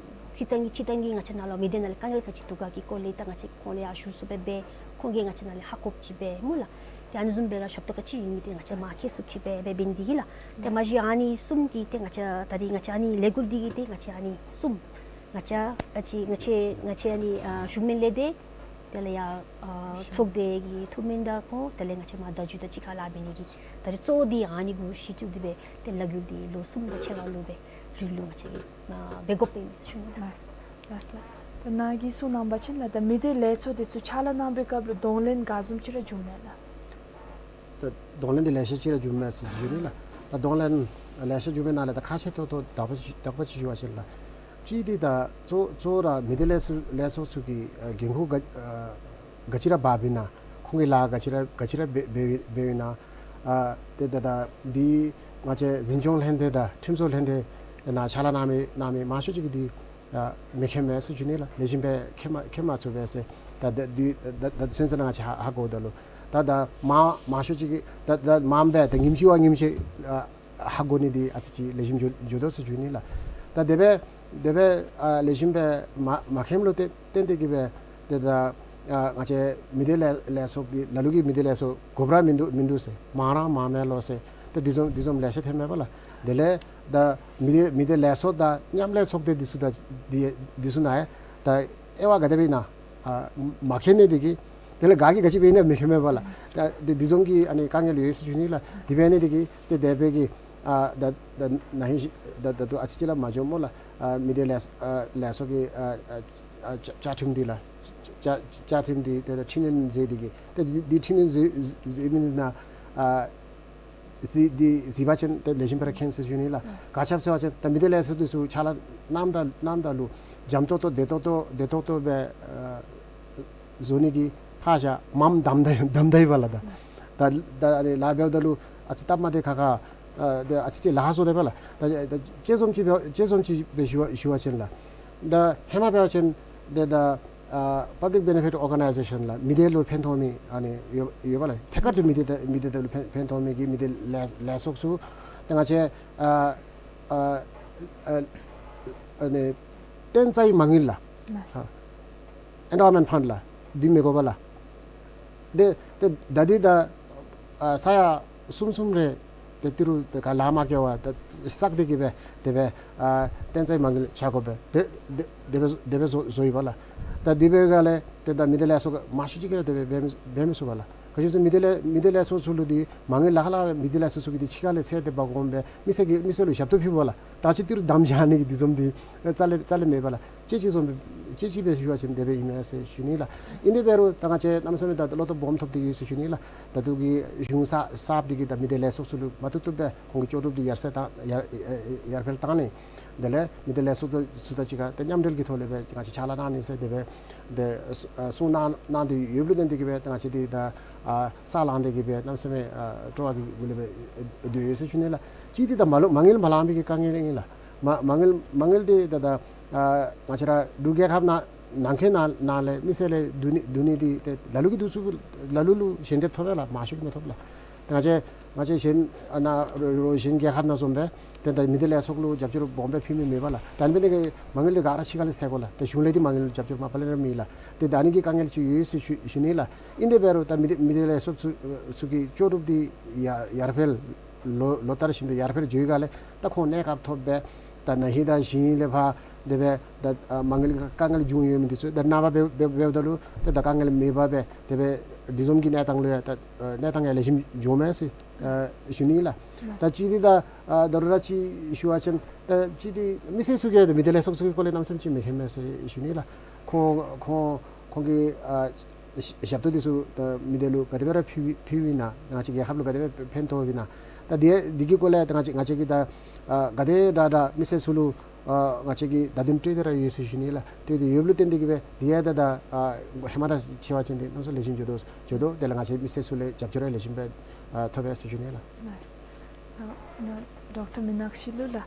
སྤྱིར་བཏང་གི་སྤྱིར་བཏང་གི་ང་བཅས་ནང་ལུ་མི་སྡེ་ནང་ལུ་དཀའ་ངལ་ག་ཅི་འདུག་ག་གི་སྐོར་ལས་ད་ང་བཅས་ཁོང་ལུ་ཡང་ཞུ་སུ་སྦེ་འབད་ཁོང་གིས་ང་བཅས་ནང་ལས་ཧ་གོ་ཅིག་འབད་སྨོ་ལགས། ཏེ་ཨ་ནི་བཟུམ་སྦེ་ར་ཞབས་ཏོག་ག་ཅི་ཡོད་མི་འདི་ང་བཅས་མར་ཁྱེར་ཚུགསཔ་ཅིག་འབད་འབད་འབད་ནི་འདི་གིས་ལགས། ཏེ་མ་གཞི་ཨ་ནི་གསུམ་འདི་ཏེ་ང་བཅས་ད་རེས་ང་བཅས་ཨ་ནི་ལས་འགུལ་འདི་གི་ཏེ་ང་བཅས་ཨ་ནི་གསུམ་ ང་བཅས་ཨ་ཙི་ང་བཅས་ང་བཅས་ཨ་ནི་ཨ་གཞུང་མིན་ལས་སྡེ་དེ་ལས་ཡང་ཨ་ཚོགས་སྡེ་གི་ཐུགས་སྨོན་དང་ཁོང་དེ་ལས་ང་བཅས་མར་བརྡ་བརྒྱུད་དང་གཅིག་ཁར་ལཱ་འབད་ནི་གི་ད་རེས་གཙོ་བོ་འདི་ཨ་ནི་གུ་གཞི་བཙུགས་ཏེ་སྦེ་ཏེ་ལཱ་འགུལ་འདི་ལོ་གསུམ་དང་ཕྱེད་ཀ་ལུ་སྦེ་རིང་ལུ་ང་བཅས་ཀྱིས་ཨ་འབད་དགོཔ་ཨིན་ཟེར་ཞུ་ནི་ལགས། ལགས་ལགས་ལགས། ད་ནཱ་གིས་གསུངས་གནང་བ་ཅིན་ལགས་ད་མི་སྡེ་ལས་ཚོགས་འདི་ཚུ་ཕྱག་ལཱ་གནང་བའི་སྐབས་ལུ་གདོང་ལེན་ག་བཟུམ་ཅིག་ར་བྱུང་མས་ལགས། ད་གདོང་ལེན་འདི་ལེ་ཤ་ཅིག་ར་བྱུང་མས་ཟེར་ཞུ་ནི་ལགས། ད་གདོང་ལེན་ལེ་ཤ་བྱུང་མི་ནང་ལས་ད་ཁ་ཤས་ཐོག་ཐོག་དག་པ་ཅིག་དག་པ་ཅིག་ཞུ་བ་ཅིན་ལགས། གཅིག་འདི་ད་གཙོ་གཙོ་བོ་ར་མི་སྡེ་ལས་ཚོགས་ལས་ཚོགས་ཚུ་གིས་ཨ་འགན་ཁུར་ག་ཨ་ག་ཅི་ར་འབག་འབད་ན་ཁོང་གིས་ལཱ་ག་ཅི་ར་ག་ཅི་ར་འབད་འབད་འབདཝ་ཨིན་ན། ཨ་ཏེ་ད་ད་འདི་ང་བཅས་འཛིན་སྐྱོང་ལྷན་སྡེ་དང་ཁྲིམས་བཟོ་ལྷན་སྡེ་ནང་ཕྱག་ལཱ་གནང་མི་གནང་མི་མང་ཤོས་ཅིག་གིས་འདི་ཨ་མི་མཁྱེན་མས་ཟེར་ཞུ་ནི་ལགས། ལེགས་ཤོམ་སྦེ་མཁྱེན་མ་མཁྱེན་མ་ཚུགས་པས་ཟེར། ད་ད་འདི་ད་ད་ད་སེམས་ཅན་ང་བཅས་ཧ་ཧ་གོ་ད་ལུ་ད་ད་མ་མང་ཤོས་ཅིག་གིས་ད་ད་མངམ་སྦེ་ད་ཉིནམ་གཅིག་བ་ཉིནམ་གཅིག་ཨ་ཧ་གོ་ནི་འདི་ཨ་ཙི་ཅིག་ལེགས་ཤོམ་འགྱོ་འགྱོ་དོ་ཟེར་ཞུ་ནི་ལགས། ད་དེ་སྦེ་དེ་སྦེ་ཨ་ལེགས་ཤོམ་སྦེ་མ་མ་མཁྱེནམ་ལུ་བརྟེན་བརྟེན་ཏེ་གིས་སྦེ་ཏེ་ད་ཨ་ང་བཅས་མི་སྡེ་ལས་ལས་ཚོགས་འདི་ལ་ལུ་གིས་མི་སྡེ་ལས་ཚོགས་དགོཔ་ར་མིན་འདུག་མིན་འདུག་ཟེར། མང་ར་མང་མས་ལོ་ཟེར། ཏེ་འདི་བཟུམ་འདི་བཟུམ་ལེ་ཤ་ཐོན་མས་པ་ལགས། དེ་ལས་ད་མི་སྡེ་མི་སྡེ་ལས་ཚོགས་དང་མཉམ་ལས་ཚོགས་སྡེ་འདི་ཚུ་ད་འདི་འདི་ཚུ་ནང་ཡང་ད་དབྱེ་བ་ག་དེ་སྦེ་ཨིན་ན་ཨ་མ་མཁྱེན་ནི་འདི་གིས་དེ་ལས་ག་གིས་ག་ཅི་འབད་ཨིན་ན་མི་མཁྱེན་མས་པ་ལགས། ད་འདི་འདི་བཟུམ་གྱི་ཨ་ནི་དཀའ་ངལ་ཡོད་ཟེར་ཞུ་ནི་ལགས། དེ་འབད་ནི་འདི་གིས་ཏེ་དེ་སྦེ་གི་ཨ་ད་ད་ན་ཧིང་ཤི་ད་ད་ལྟོ་ཨ་ཙི་ཅིག་ལས་མ་འགྱོཝ་སྨོ་ལགས། ཨ་མི་སྡེ་ལས་ཨ་ལས་ཚོགས་ཀྱི་ཨ་ཨ་ཨ་བཅའ་བཅའ་ཁྲིམས་འདི་ལགས། བཅའ་བཅའ་ཁྲིམས་འདི་ཏེ་ད་འཕྲི་སྣོན་མཛད་འདི་གིས་ཏེ་འདི་འདི་འཕྲི་སྣོན་མཛད་མཛད་མི་འདི་ནང་ཨ་གཟིགས་འདི་གཟིགས་པ་ཅིན་ཏེ་ལེགས་ཤོམ་སྦེ་ར་མཁྱེན་ཟེར་ཞུ་ནི་ལགས། ག་ཅི་སྦེ་ཟེར་བ་ཅིན་ད་མི་སྡེ་ལས་ཚོགས་འདི་ཚུ་ཕྱག་ལཱ་གནངམ་ད་གནངམ་ད་ལུ་འཇམ་ཏོག་ཏོ་བདེ་ཏོག་ཏོ་བདེ་ཏོག་ཏོ་སྦེ་ཨ་བཟོ་ནི་གི་ཕར་བཞག་མངམ་བསྡམ་ད་བསྡམ་ད་ཡི་པ་ལགས། ད་ད་ད་ཨ་ནི་ལཱ་འབདཝ་ད་ལུ་ཨ་ཙི་སྟབས་མ་བདེ་ཁག་ཁ་ཨ་ད་ཨ་ཙི་ཅིག་ལཱ་ཁག་བཟོ་དེས་པ་ལགས། ད་ད་དཔྱེ་བཟུམ་ཅིག་འབད་དཔྱེ་བཟུམ་ཅིག་སྦེ་ཞུ་བ་ཞུ་བ་ཅིན་ལགས། ད་ཧེ་མ་འབད་བ་ཅིན་ཏེ་ད་ཨ་Public Benefit Organization ལགས། མི་སྡེ་ལུ་ཕན་ཐོགས་མི་ཨ་ནི་ཡོད་ཡོད་པ་ལགས། ཐད་ཀར་དུ་མི་སྡེ་དང་མི་སྡེ་དང་ལུ་ཕན་ཕན་ཐོགས་མི་གི་མི་སྡེ་ལས་ལས་ཚོགས་ཚུ་ཏེ་ང་བཅས་ཨ་ཨ་ཨ་ཨ་ནི་ཏེན་ཙའི་མ་དངུལ་ལགས། ལགས། ཨ་Endowment Fund ལགས། འདི་མི་དགོ་པ་ལགས། ཏེ་ཏེ་ད་འདི་ད་ཨ་ས་ཡ་གསུམ་གསུམ་རེ་ཏེ་ཏི་རུ་ཏེ་ག་ལཱ་མ་འགྱོ་བར་ཏེ་བསགས་ཏེ་གིས་སྦེ་དེ་སྦེ་ཨ་ཏེན་ཙའི་མ་དངུལ་བཞག་དགོ་པས། ཏེ་ཏེ་དེ་སྦེ་དེ་སྦེ་བཟོ་བཟོ་ཡི་པ་ལགས། ད་འདི་འབད་ག་ལས་ཏེ་ད་མི་སྡེ་ལས་ཚོགས་མང་ཤོས་ཅིག་གིས་ར་དེ་སྦེ་འབད་མི་འབད་མི་ཚུགས་པ་ལགས། ག་ཅི་ཟེར་མི་སྡེ་ལས་མི་སྡེ་ལས་ཚོགས་ཚུ་ལུ་འདི་མ་དངུལ་ལ་ཁག་ལ་མི་སྡེ་ལས་ཚོགས་ཚུ་གིས་འདི་ཕྱི་ཁ་ལས་ཚད་དེ་འབག་འོང་སྦེ་མི་སེར་གྱིས་མི་སེར་ལུ་ཞབས་ཏོག་ཕུལ་བ་ལགས། ད་ཅི་ཏི་རུ་བསྡམ་བཞག་ནི་གི་འདི་བཟུམ་འདི་རྩ་ལས་རྩ་ལས་མེད་པ་ལགས། དཔྱེ་ཅིག་བཟུམ་དཔྱེ་ཅིག་སྦེ་ཞུ་བ་ཅིན་དེ་སྦེ་ཨིན་མས་ཟེར་ཞུ་ནི་ལགས། ཨིན་དེ་འབད་རུང་ད་ང་བཅས་གནམ་མེད་ས་མེད་ད་བློ་སྟོབས་སྦོམ་ཐོབ་སྟེ་ཡོད་ཟེར་ཞུ་ནི་ལགས། ད་ལྟོ་གི་གཞུང་གསར་གསརཔ་འདི་གིས་ད་མི་སྡེ་ལས་ཚོགས་ཚུ་ལུ་མ་བཏུབ་བཏུབ་སྦེ་ཁོང་གི་ལྕོགས་གྲུབ་འདི་ཡར་སེང་བཏང་ཡར་ཡར་འཕེལ་བཏང་ནི། དེ་ལས་མི་སྡེ་ལས་ཚོགས་ཚུ་དང་གཅིག་ཁར་ད་མཉམ་འབྲེལ་གྱི་ཐོག་ལས་སྦེ་ང་བཅས་ཕྱག་ལཱ་གནང་ནི་ཟེར་དེ་སྦེ་ཏེ་གསུང་གནང་གནང་སྟེ་ཡོདཔ་ལུ་བརྟེན་ཏེ་གིས་སྦེ་ད་ང་བཅས་འདི་ད་ཨ་ས་ལངས་ཏེ་གིས་སྦེ་གནམ་མེད་ས་མེད་ཨ་སྤྲོ་བ་གི་སྒོ་ལས་སྦེ་སྡོད་ཡོད་ཟེར་ཞུ་ནི་ལགས། གཅིག་འདི་ད་མ་ལུ་མ་དངུལ་མ་ལང་པའི་གི་དཀའ་ངལ་ཨིན་ལགས། མ་མ་དངུལ་མ་དངུལ་འདི་ད་ད་ཨ་ང་བཅས་ར་འབྲུག་རྒྱལ་ཁབ་ནང་ནང་འཁོད་ནང་ནང་ལས་མི་སེར་ལས་བསྡུ་ནི་བསྡུ་ནི་འདི་ཏེ་ལ་ལུ་གིས་བསྡུ་ཚུགས། ལ་ལུ་ལུ་ཞལ་འདེབས་ཐོབ་པས་ལགས། མང་ཤོས་ཀྱིས་མ་ཐོབ་ལགས། ད་ང་བཅས་ང་བཅས་གཞན་ཨ་ནཱ་རོགས་རོགས་གཞན་རྒྱལ་ཁབ་ནང་བཟུམ་སྦེ་ཏེ་ད་མི་སྡེ་ལས་ཚོགས་ལུ་རྒྱབ་སྐྱོར་སྦོམ་སྦེ་ཕུལ་མི་མེད་པ་ལགས། ད་ཨ་ནི་འབད་ནི་གིས་མ་དངུལ་འདི་ག་ར་ཕྱི་ཁ་ལས་སེལ་དགོ་ལགས། ད་གཞུང་ལས་འདི་མ་དངུལ་རྒྱབ་སྐྱོར་མ་པ་ལས་ར་མེད་ལགས། ཏེ་ད་ཨ་ནི་གི་དཀའ་ངལ་ཅིག་ཡོད་ཟེར་ཞུ་ཞུ་ནི་ལགས། ཨིན་དེ་འབད་རུང་ད་མི་སྡེ་མི་སྡེ་ལས་ཚོགས་ཚུ་ཚུ་གི་ལྕོགས་གྲུབ་འདི་ཡར་ཡར་འཕེལ་ལོ་ལོ་ལྟར་བཞིན་དུ་ཡར་འཕེལ་འགྱོ་ཡི་ག་ལས་ད་ཁོང་གནས་སྐབས་ཐོབ་སྦེ་ད་ན་ཧིང་དང་གཞེས་ཧིང་ལས་ཕར་དེ་སྦེ་ད་ཨ་མ་དངུལ་དཀའ་ངལ་བྱུང་ཡོད་མི་འདི་ཚུ་ད་ནངས་པ་འབད་འབད་འབདཝ་ད་ལུ་ད་ད་དཀའ་ངལ་མེད་པར་སྦེ་དེ་སྦེ་འདི་བཟུམ་གྱི་གནས་སྟངས་ལུ་ཡང་ད་ཨ་གནས་སྟངས་ཡང་ལེགས་ཤོམ་འགྱོཝ་མས་ཟེར་ཨ་ཞུ་ནི་ལགས། ད་གཅིག་འདི་ད་ཨ་ད་རུང་ར་ཅིག་ཞུ་བ་ཅིན་ད་གཅིག་འདི་མི་སེར་ཚུ་གིས་ད་མི་སྡེ་ལས་ཚོགས་ཚུ་གི་སྐོར་ལས་གནམ་མེད་ས་མེད་ཅིག་མི་མཁྱེན་མས་ཟེར་ཞུ་ནི་ལགས། ཁོང་ཁོང་ཁོང་གིས་ཨ་ཞབས་ཞབས་ཏོག་འདི་ཚུ་ད་མི་སྡེ་ལུ་ག་དེ་སྦེ་ར་ཕུལ་ཕུལཝ་ཨིན་ན། ང་བཅས་རྒྱལ་ཁབ་ལུ་ག་དེ་སྦེ་ཕན་ཐོགས་ཨིན་ན། ད་འདི་འདི་གི་སྐོར་ལས་ད་ང་བཅས་ང་བཅས་ཀྱིས་ད་ཨ་ག་དེ་དྲག་དྲག་མི་སེར་ཚུ་ལུ་ཨ་ང་བཅས་ཀྱིས་བརྡ་དོན་སྤྲོད་དེ་ར་ཡོད་ཟེར་ཞུ་ནི་ལགས། སྤྲོད་དེ་ཡོདཔ་ལུ་བརྟེན་ཏེ་གིས་སྦེ་འདི་ཡང་ད་ད་ཨ་ཧེ་མ་དང་ཕྱད་པ་ཅིན་འདི་གནམ་མེད་ས་མེད་ལེགས་ཤོམ་འགྱོ་དོ་འགྱོ་དོ། དེ་ལས་ང་བཅས་མི་སེར་ཚུ་ལས་རྒྱབ་སྐྱོར་ཡང་ལེགས་ཤོམ་སྦེ་ཨ་ཐོབ་པས་ཟེར་ཞུ་ནི་ལགས། ལགས། ཨ་ན་ཌོག་ཊར་མི་ནག་ཤི་ལུ་ལགས།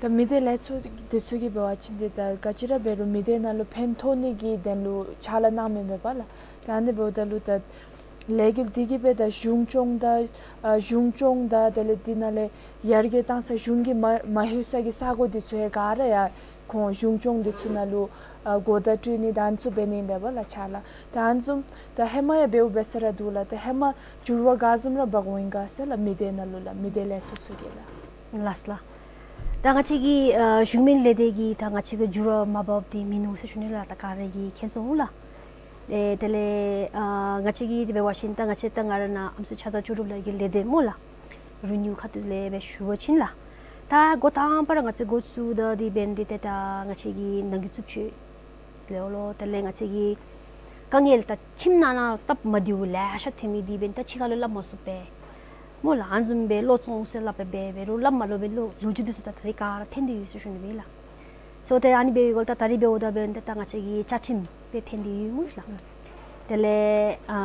ད་མི་སྡེ་ལས་ཚོགས་འདི་ཚུ་གིས་འབད་བ་ཅིན་འདི་ད་ག་ཅི་ར་འབད་རུང་མི་སྡེ་ནང་ལུ་ཕན་ཐོགས་ནི་གི་དོན་ལུ་ཕྱག་ལཱ་གནང་མི་མེད་པ་ལགས། ད་ཨ་ནི་འབདཝ་ད་ལུ་ད་ལས་འགུལ་འདི་གིས་སྦེ་ད་གཞུང་སྐྱོང་དང་ཨ་གཞུང་སྐྱོང་དང་དེ་ལས་འདི་ནང་ལས་ཡར་རྒྱས་བཏང་ས་གཞུང་གིས་མ་མ་ལྷོད་ས་གི་ས་གོ་འདི་ཚུ་ཡང་ག་ར་ཡང་ཁོང་གཞུང་སྐྱོང་འདི་ཚུ་ནང་ལུ་ཨ་གོ་བརྡ་སྤྲོད་ནི་ད་ཨ་ནི་ཚུ་འབད་ནི་ཨིན་པས་པ་ལགས་ཕྱག་ལཱ། ད་ཨ་ནི་བཟུམ་ད་ཧེ་མ་ཡང་འབདཝ་འབད་ས་ར་འདུག་ལགས། ད་ཧེ་མ་འགྱུར་བ་ག་བཟུམ་ར་འབག་འོང་ཡི་ག་ཟེར་ལགས་མི་སྡེ་ནང་ལུ་ལགས་མི་སྡེ་ལས་ཚོགས་ཚུ་གིས་ལགས། ལགས་ལགས། ད་ང་བཅས་ཀྱི་ཨ་གཞུང་མིན་ལས་སྡེ་གི་ད་ང་བཅས་ཀྱི་འགྱུར་བ་མ་བབས་ཏེ་མིན་ནུག་ཟེར་ཞུ་ནི་ལགས། ད་ག་ར་གིས་མཁྱེན་སོང་ལགས། ཨེ་དེ་ལས་ཨ་ང་བཅས་ཀྱི་དེ་འབད་བ་ཅིན་ད་ང་བཅས་ད་ང་ར་ནཱ་ཨམ་སྲུ་ཕྱག་བདར་ལྕོགས་གྲུབ་ལགས་ཀྱི་ལས་སྡེ་སྨོ་ལགས། རི་ནིའུ་ཁ་ཐུག་ལས་སྦེ་ཞུ་བ་ཅིན་ལགས། ད་འགོ་དང་པ་ར་ང་བཅས་འགོ་བཙུགས་ད་དེ་འབད་ནི་འདི་ཏེ་ད་ང་བཅས་ཀྱི་ནང་འགན་རྩུབ་སྤྱོད་ལས་འོང་ལོ། དེ་ལས་ང་བཅས་ཀྱི་དཀའ་ངལ་ད་ཁྱིམ་ནང་ན་སྟབས་མ་བདེཝ་ལེ་ཤ་ཐོན་མི་འདི་འབདན་ད་ཕྱི་ཁ་ལུ་སླབ་མ་ཚུགས་པས་སྨོ་ལགས། ཨ་ནི་བཟུམ་སྦེ་བློ་བཙོང་ཟེར་སླབ་པས་འབད་རུང་སླབ་མ་ལོ་པའི་ལོ་ལོ་རྒྱུས་འདི་ཚུ་ད་ད་རེས་ག་ར་ཐོན་ཏེ་ཡོད་ཟེར་ཞུ་ནི་སྦེ་ལགས། སོ་ཏེ་ཨ་ནི་འབད་བའི་སྐོར་ད་ད་རེས་འབདཝ་ད་འབདན་ད་ང་བཅས་ཀྱི་བཅའ་ཁྲིམས་སྦེ་ཐོན་ཏེ་ཡོད་སྨོ་ལགས། དེ་ལས་ཨ་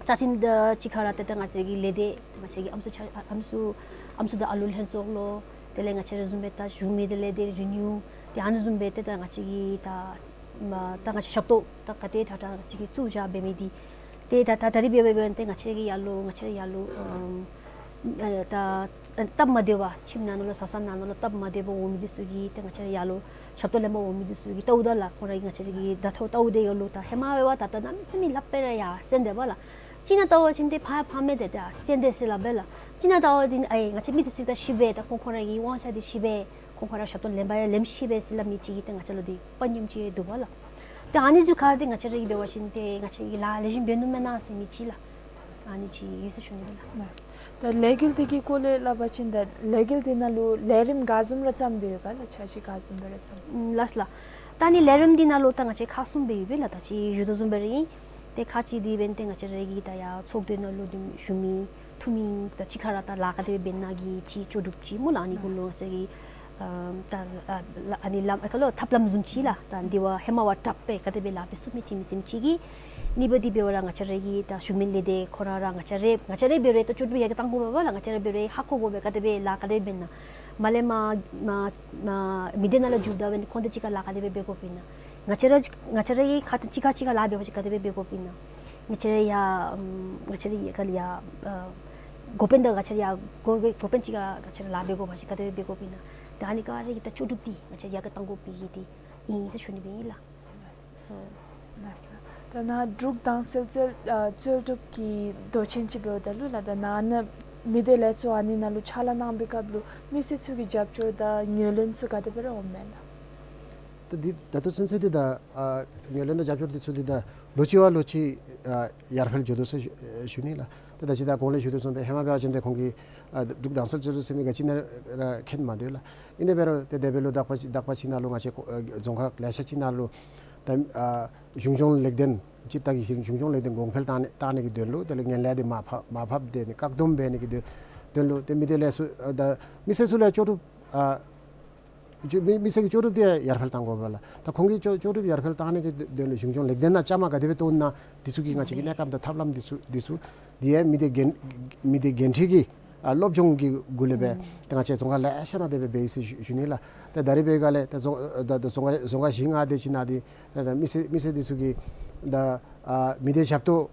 བཅའ་ཁྲིམས་དང་གཅིག་ཁར་ཏེ་ད་ང་བཅས་ཀྱི་ལས་སྡེ་ང་བཅས་ཀྱི་ཨམ་སྲུ་ཕྱག་ཨམ་སྲུ་ཨམ་སྲུ་དང་ཨ་ལུ་ལྷན་ཚོགས་ལོ། དེ་ལས་ང་བཅས་ར་བཟུམ་སྦེ་ད་གཞུང་མིན་ལས་སྡེ་རི་ནིའུ་ཏེ་ཨ་ནི་བཟུམ་སྦེ་ཏེ་ད་ང་བཅས་ཀྱི་ད་མ་ད་ང་བཅས་ཞབས་ཏོག་ད་ག་དེ་དྲག་དྲག་ང་བཅས་ཀྱིས་བཙུགས་བཞག་འབད་མི་འདི་ཏེ་ད་ད་ད་རེས་འབད་བ་འབདན་ཏེ་ང་བཅས་ཀྱི་ཡར་ལུ་ང་བཅས་ར་ཡར་ལུ་ཨམ་ཨེ་ད་སྟབས་མ་བདེ་བ་ཁྱིམ་ནང་ན་ལུ་བཟའ་ཚང་ནང་ན་ལུ་སྟབས་མ་བདེ་བ་འོང་མི་འདི་ཚུ་གི་ཏེ་ང་བཅས་ར་ཡར་ལུ་ཞབས་ཏོག་ལེན་པར་འོང་མི་འདི་ཚུ་གི་ལྟཝ་ད་ལགས། ཁོང་ར་གིས་ང་བཅས་ར་གི་ད་ལྟོ་ལྟཝ་ད་ཡར་ལུ་ད་ཧེ་མ་འབད་བ་ད་ད་གནམ་མེད་ས་མེད་ལགཔ་སྦེ་ར་ཡར་གསན་དེས་པ་ལགས། ཅིག་ནང་ལྟ་བ་ཅིན་ཏེ་ཕར་ཕར་མི་འདི་ད་གསན་དེས་ཟེར་སླབ་པས་ལགས། ཅིག་ནང་ལྟ་བ་འདི་ཨའེ་ང་བཅས་མི་འདི་ཚུ་ད་ཤེས་པས། ད་ཁོང་ཁོང་ར་གི་དབང་ཆ་འདི་ཤེས་པས། ཁོང་ཁོང་ར་ཞབས་ཏོག་ལེན་པར་ཡང་ལེན་ཤེས་པས་ཟེར་སླབ་མི་ཅིག་གིས་ཏེ་ང་བཅས་ལུ་འདི་དཔའ་ཉམས་ཅིག་འདུག་པ་ལགས། ཏེ་ཨ་ནི་ཚུ་ཁར་ཏེ་ང་བཅས་ར་གིས་འབད་བ་ཅིན་ཏེ་ང་བཅས་ཀྱིས་ལཱ་ལེགས་ཤོམ་འབད་ནུག་མེན་ན་ཟེར་མི་ཅིག་ལགས། ཨ་ནི་ཅིག་ཡོད་ཟེར་ཞུ་ནི་ལགས། ལགས། ད་ལས་འགུལ་འདི་གི་སྐོར་ལས་སླབ་པ་ཅིན་ད་ལས་འགུལ་འདི་ནང་ལུ་ལས་རིམ་ག་བཟུམ་ར་བརྩམས་ཏེ་ཡོད་ག་ལགས། འཆར་གཞི་ག་བཟུམ་སྦེ་ར་བརྩམས། ཨམ་ལགས་ལགས། ད་ཨ་ནི་ལས་རིམ་འདི་ནང་ལུ་ད་ང་བཅས་ཁག་གསུམ་སྦེ་ཡོད་པས་ལགས། ད་ཅི་ཞུ་དོ་བཟུམ་སྦེ་ར་ཨིན། ཏེ་ཁག་གཅིག་འདི་འབདན་ཏེ་ང་བཅས་ར་གི་ད་ཡར་ཚོགས་སྡེ་ནང་ལུ་འདི་ཞུ་མི་འཐུས་མི་ད་ཕྱི་ཁར་ར་ད་ལཱ་ག་དེ་སྦེ་འབད་ནི་གི་ཅིག་ལྕོགས་གྲུབ་ཅིག་སྨོ་ལགས། ཨ་ནི་གུ་ལུ་ང་བཅས་ཀྱིས་ཨ་ད་ཨ་ཨ་ནི་ལམ་ཨ་ཁ་ལུ་ཐབས་ལམ་བཟུམ་ཅིག་ལགས། ད་འདི་བ་ཧེ་མ་བ་དྲག་སྦེ་ག་དེ་སྦེ་ལཱ་འབད་ཚུགས་མི་ཅིག་མི་ཚེམ་ཅིག་གིས། གཉིས་པ་འདི་འབད་བ་ར་ང་བཅས་ར་གི་ད་གཞུང་མིན་ལས་སྡེ་ཁོ་ར་ར་ང་བཅས་ར་ང་བཅས་ར་འབད་རུང་ད་ལྕོགས་གྲུབ་ཡར་གི་བཏང་དགོ་པས་ལགས། ང་བཅས་ར་འབད་རུང་ཧ་གོ་དགོ་པས་ག་དེ་སྦེ་ལཱ་ག་དེ་སྦེ་འབད་ན། མར་ལས་མར་མར་མར་མི་སྡེ་ནང་ལུ་འགྱོཝ་ད་འབདན་ཁོང་དང་གཅིག་ཁར་ལཱ་ག་དེ་སྦེ་འབད་དགོཔ་ཨིན་ན། ང་བཅས་ར་ང་བཅས་ར་གི་ཁ་ཐུག་གཅིག་ཁར་གཅིག་ཁར་ལཱ་འབད་བ་ཅིན་ག་དེ་སྦེ་འབད་དགོཔ་ཨིན་ན། ང་བཅས་ར་ཡར་ཨམ་ང་བཅས་ར་ཡར་ག་ལས་ཡར་ཨ་འགོ་དཔོན་དང་ང་བཅས་ར་ཡར་འགོ་འགོ་དཔོན་གཅིག་ཁར་ང་བཅས་ར་ལཱ་འབད་དགོ་པ་ཅིན་ག་དེ་སྦེ་འབད་དགོཔ་ཨིན་ན། ད་ཨ་ནི་ག་ར་གི་ད་ལྕོགས་གྲུབ་འདི་ང་བཅས་ཡར་གི་བཏང་དགོ་པའི་གི་འདི་ཨིན་ཟེར་ཞུ་ནི་སྦེ་ཨིན་ལགས། སོ། ལགས་ལགས། ད་ནཱ་འབྲུག་དྭངས་གསལ་རྩོལ་ཨ་རྩོལ་སྒྲུབ་ཀྱི་མདོ་ཆེན་ཅིག་འབདཝ་ད་ལུ་ལགས། ད་ནཱ་ནཱ་མི་སྡེ་ལས་ཚོགས་ཨ་ནི་ནང་ལུ་ཕྱག་ལཱ་གནང་བའི་སྐབས་ལུ་མི་སེར་ཚུ་གི་རྒྱབ་སྐྱོར་དང་ངོས་ལེན་ཚུ་ག་དེ་སྦེ་ར་འོངམ་མས་ལགས། ད་འདི་ད་ལྟོ་ཚུན་ཚོད་འདི་ད་ཨ་ངོས་ལེན་དང་རྒྱབ་སྐྱོར་འདི་ཚུ་འདི་ད་ལོ་གཅིག་བ་ལོ་གཅིག་ཨ་ཡར་འཕེལ་འགྱོ་དོ་ཟེར་ཞུ་ཞུ་ནི་ལགས། ད་ད་ཅི་ད་གོང་ལས་ཞུ་དོ་བཟུམ་སྦེ་ཧེ་མ་འབད་བ་ཅིན་ཏེ་ཁོང་གིས་ཨ་འབྲུག་དྭངས་གསལ་རྩོལ་སྒྲུབ་ཟེར་མི་ག་ཅི་ནང་ར་མཁྱེན་མ་འདུག་ལགས། ཨིན་ཏེ་འབད་རུང་ཏེ་དེ་འབདཝ་ལུ་དག་པ་ཅིག་དག་པ་ཅིག་ནང་ལུ་ང་བཅས་ཁོ་ཨ་རྫོང་ཁག་ལེ་ཤ་ཅིག་ནང་ལུ་ད་ཨ་གཞུང་སྐྱོང་ལེགས་ལྡན་སྤྱིར་བཏང་གི་གཞུང་སྐྱོང་ལེགས་ལྡན་གོང་འཕེལ་བཏང་ནི་བཏང་ནི་གི་དོན་ལུ་དེ་ལས་ངན་ལྷད་འདི་མར་ཕབ་མར་ཕབ་སྟེ་ནི་བཀག་སྡོམ་འབད་ནི་གི་དོན་དོན་ལུ་ཏེ་མི་སྡེ་ལས་ཚོགས་ཨ་ད་མི་སེར་ཚུ་ལས་ལྕོགས་གྲུབ་ཨ་ཅོ་མི་མི་སེར་གྱི་ལྕོགས་གྲུབ་འདི་ཡར་འཕེལ་བཏང་དགོ་པས་ལགས། ད་ཁོང་གི་ལྕོགས་ལྕོགས་གྲུབ་ཡར་འཕེལ་བཏང་ནི་གི་དོན་ལུ་གཞུང་སྐྱོང་ལེགས་ལྡན་ནང་བཅའ་མར་ག་དེ་སྦེ་གཏོགས་ན་འདི་ཚུ་གི་ང་བཅས་ཀྱི་གནས་སྐབས་དང་ཐབས་ལམ་འདི་ཚུ་འདི་ཚུ་འདི་ཡང་མི་སྡེ་འགན་མི་སྡེ་འགན་འཁྲི་གི་ཨ་སློབ་སྦྱོང་གི་སྒོ་ལས་སྦེ་ད་ང་བཅས་རྫོང་ཁག་ལེ་ཤ་ནང་དེ་སྦེ་འབད་ཡི་ཟེར་ཞུ་ཞུ་ནི་ལགས། ད་ད་རེས་འབད་ག་ལས་ད་རྫོང་ད་ད་རྫོང་ཁག་རྫོང་ཁག་བཞི་ལྔ་དེ་ཅིག་ནང་འདི་ད་ད་མི་སེར་མི་སེར་འདི་ཚུ་གིས་ད་ཨ་མི་སྡེ་ཞབས་ཏོག་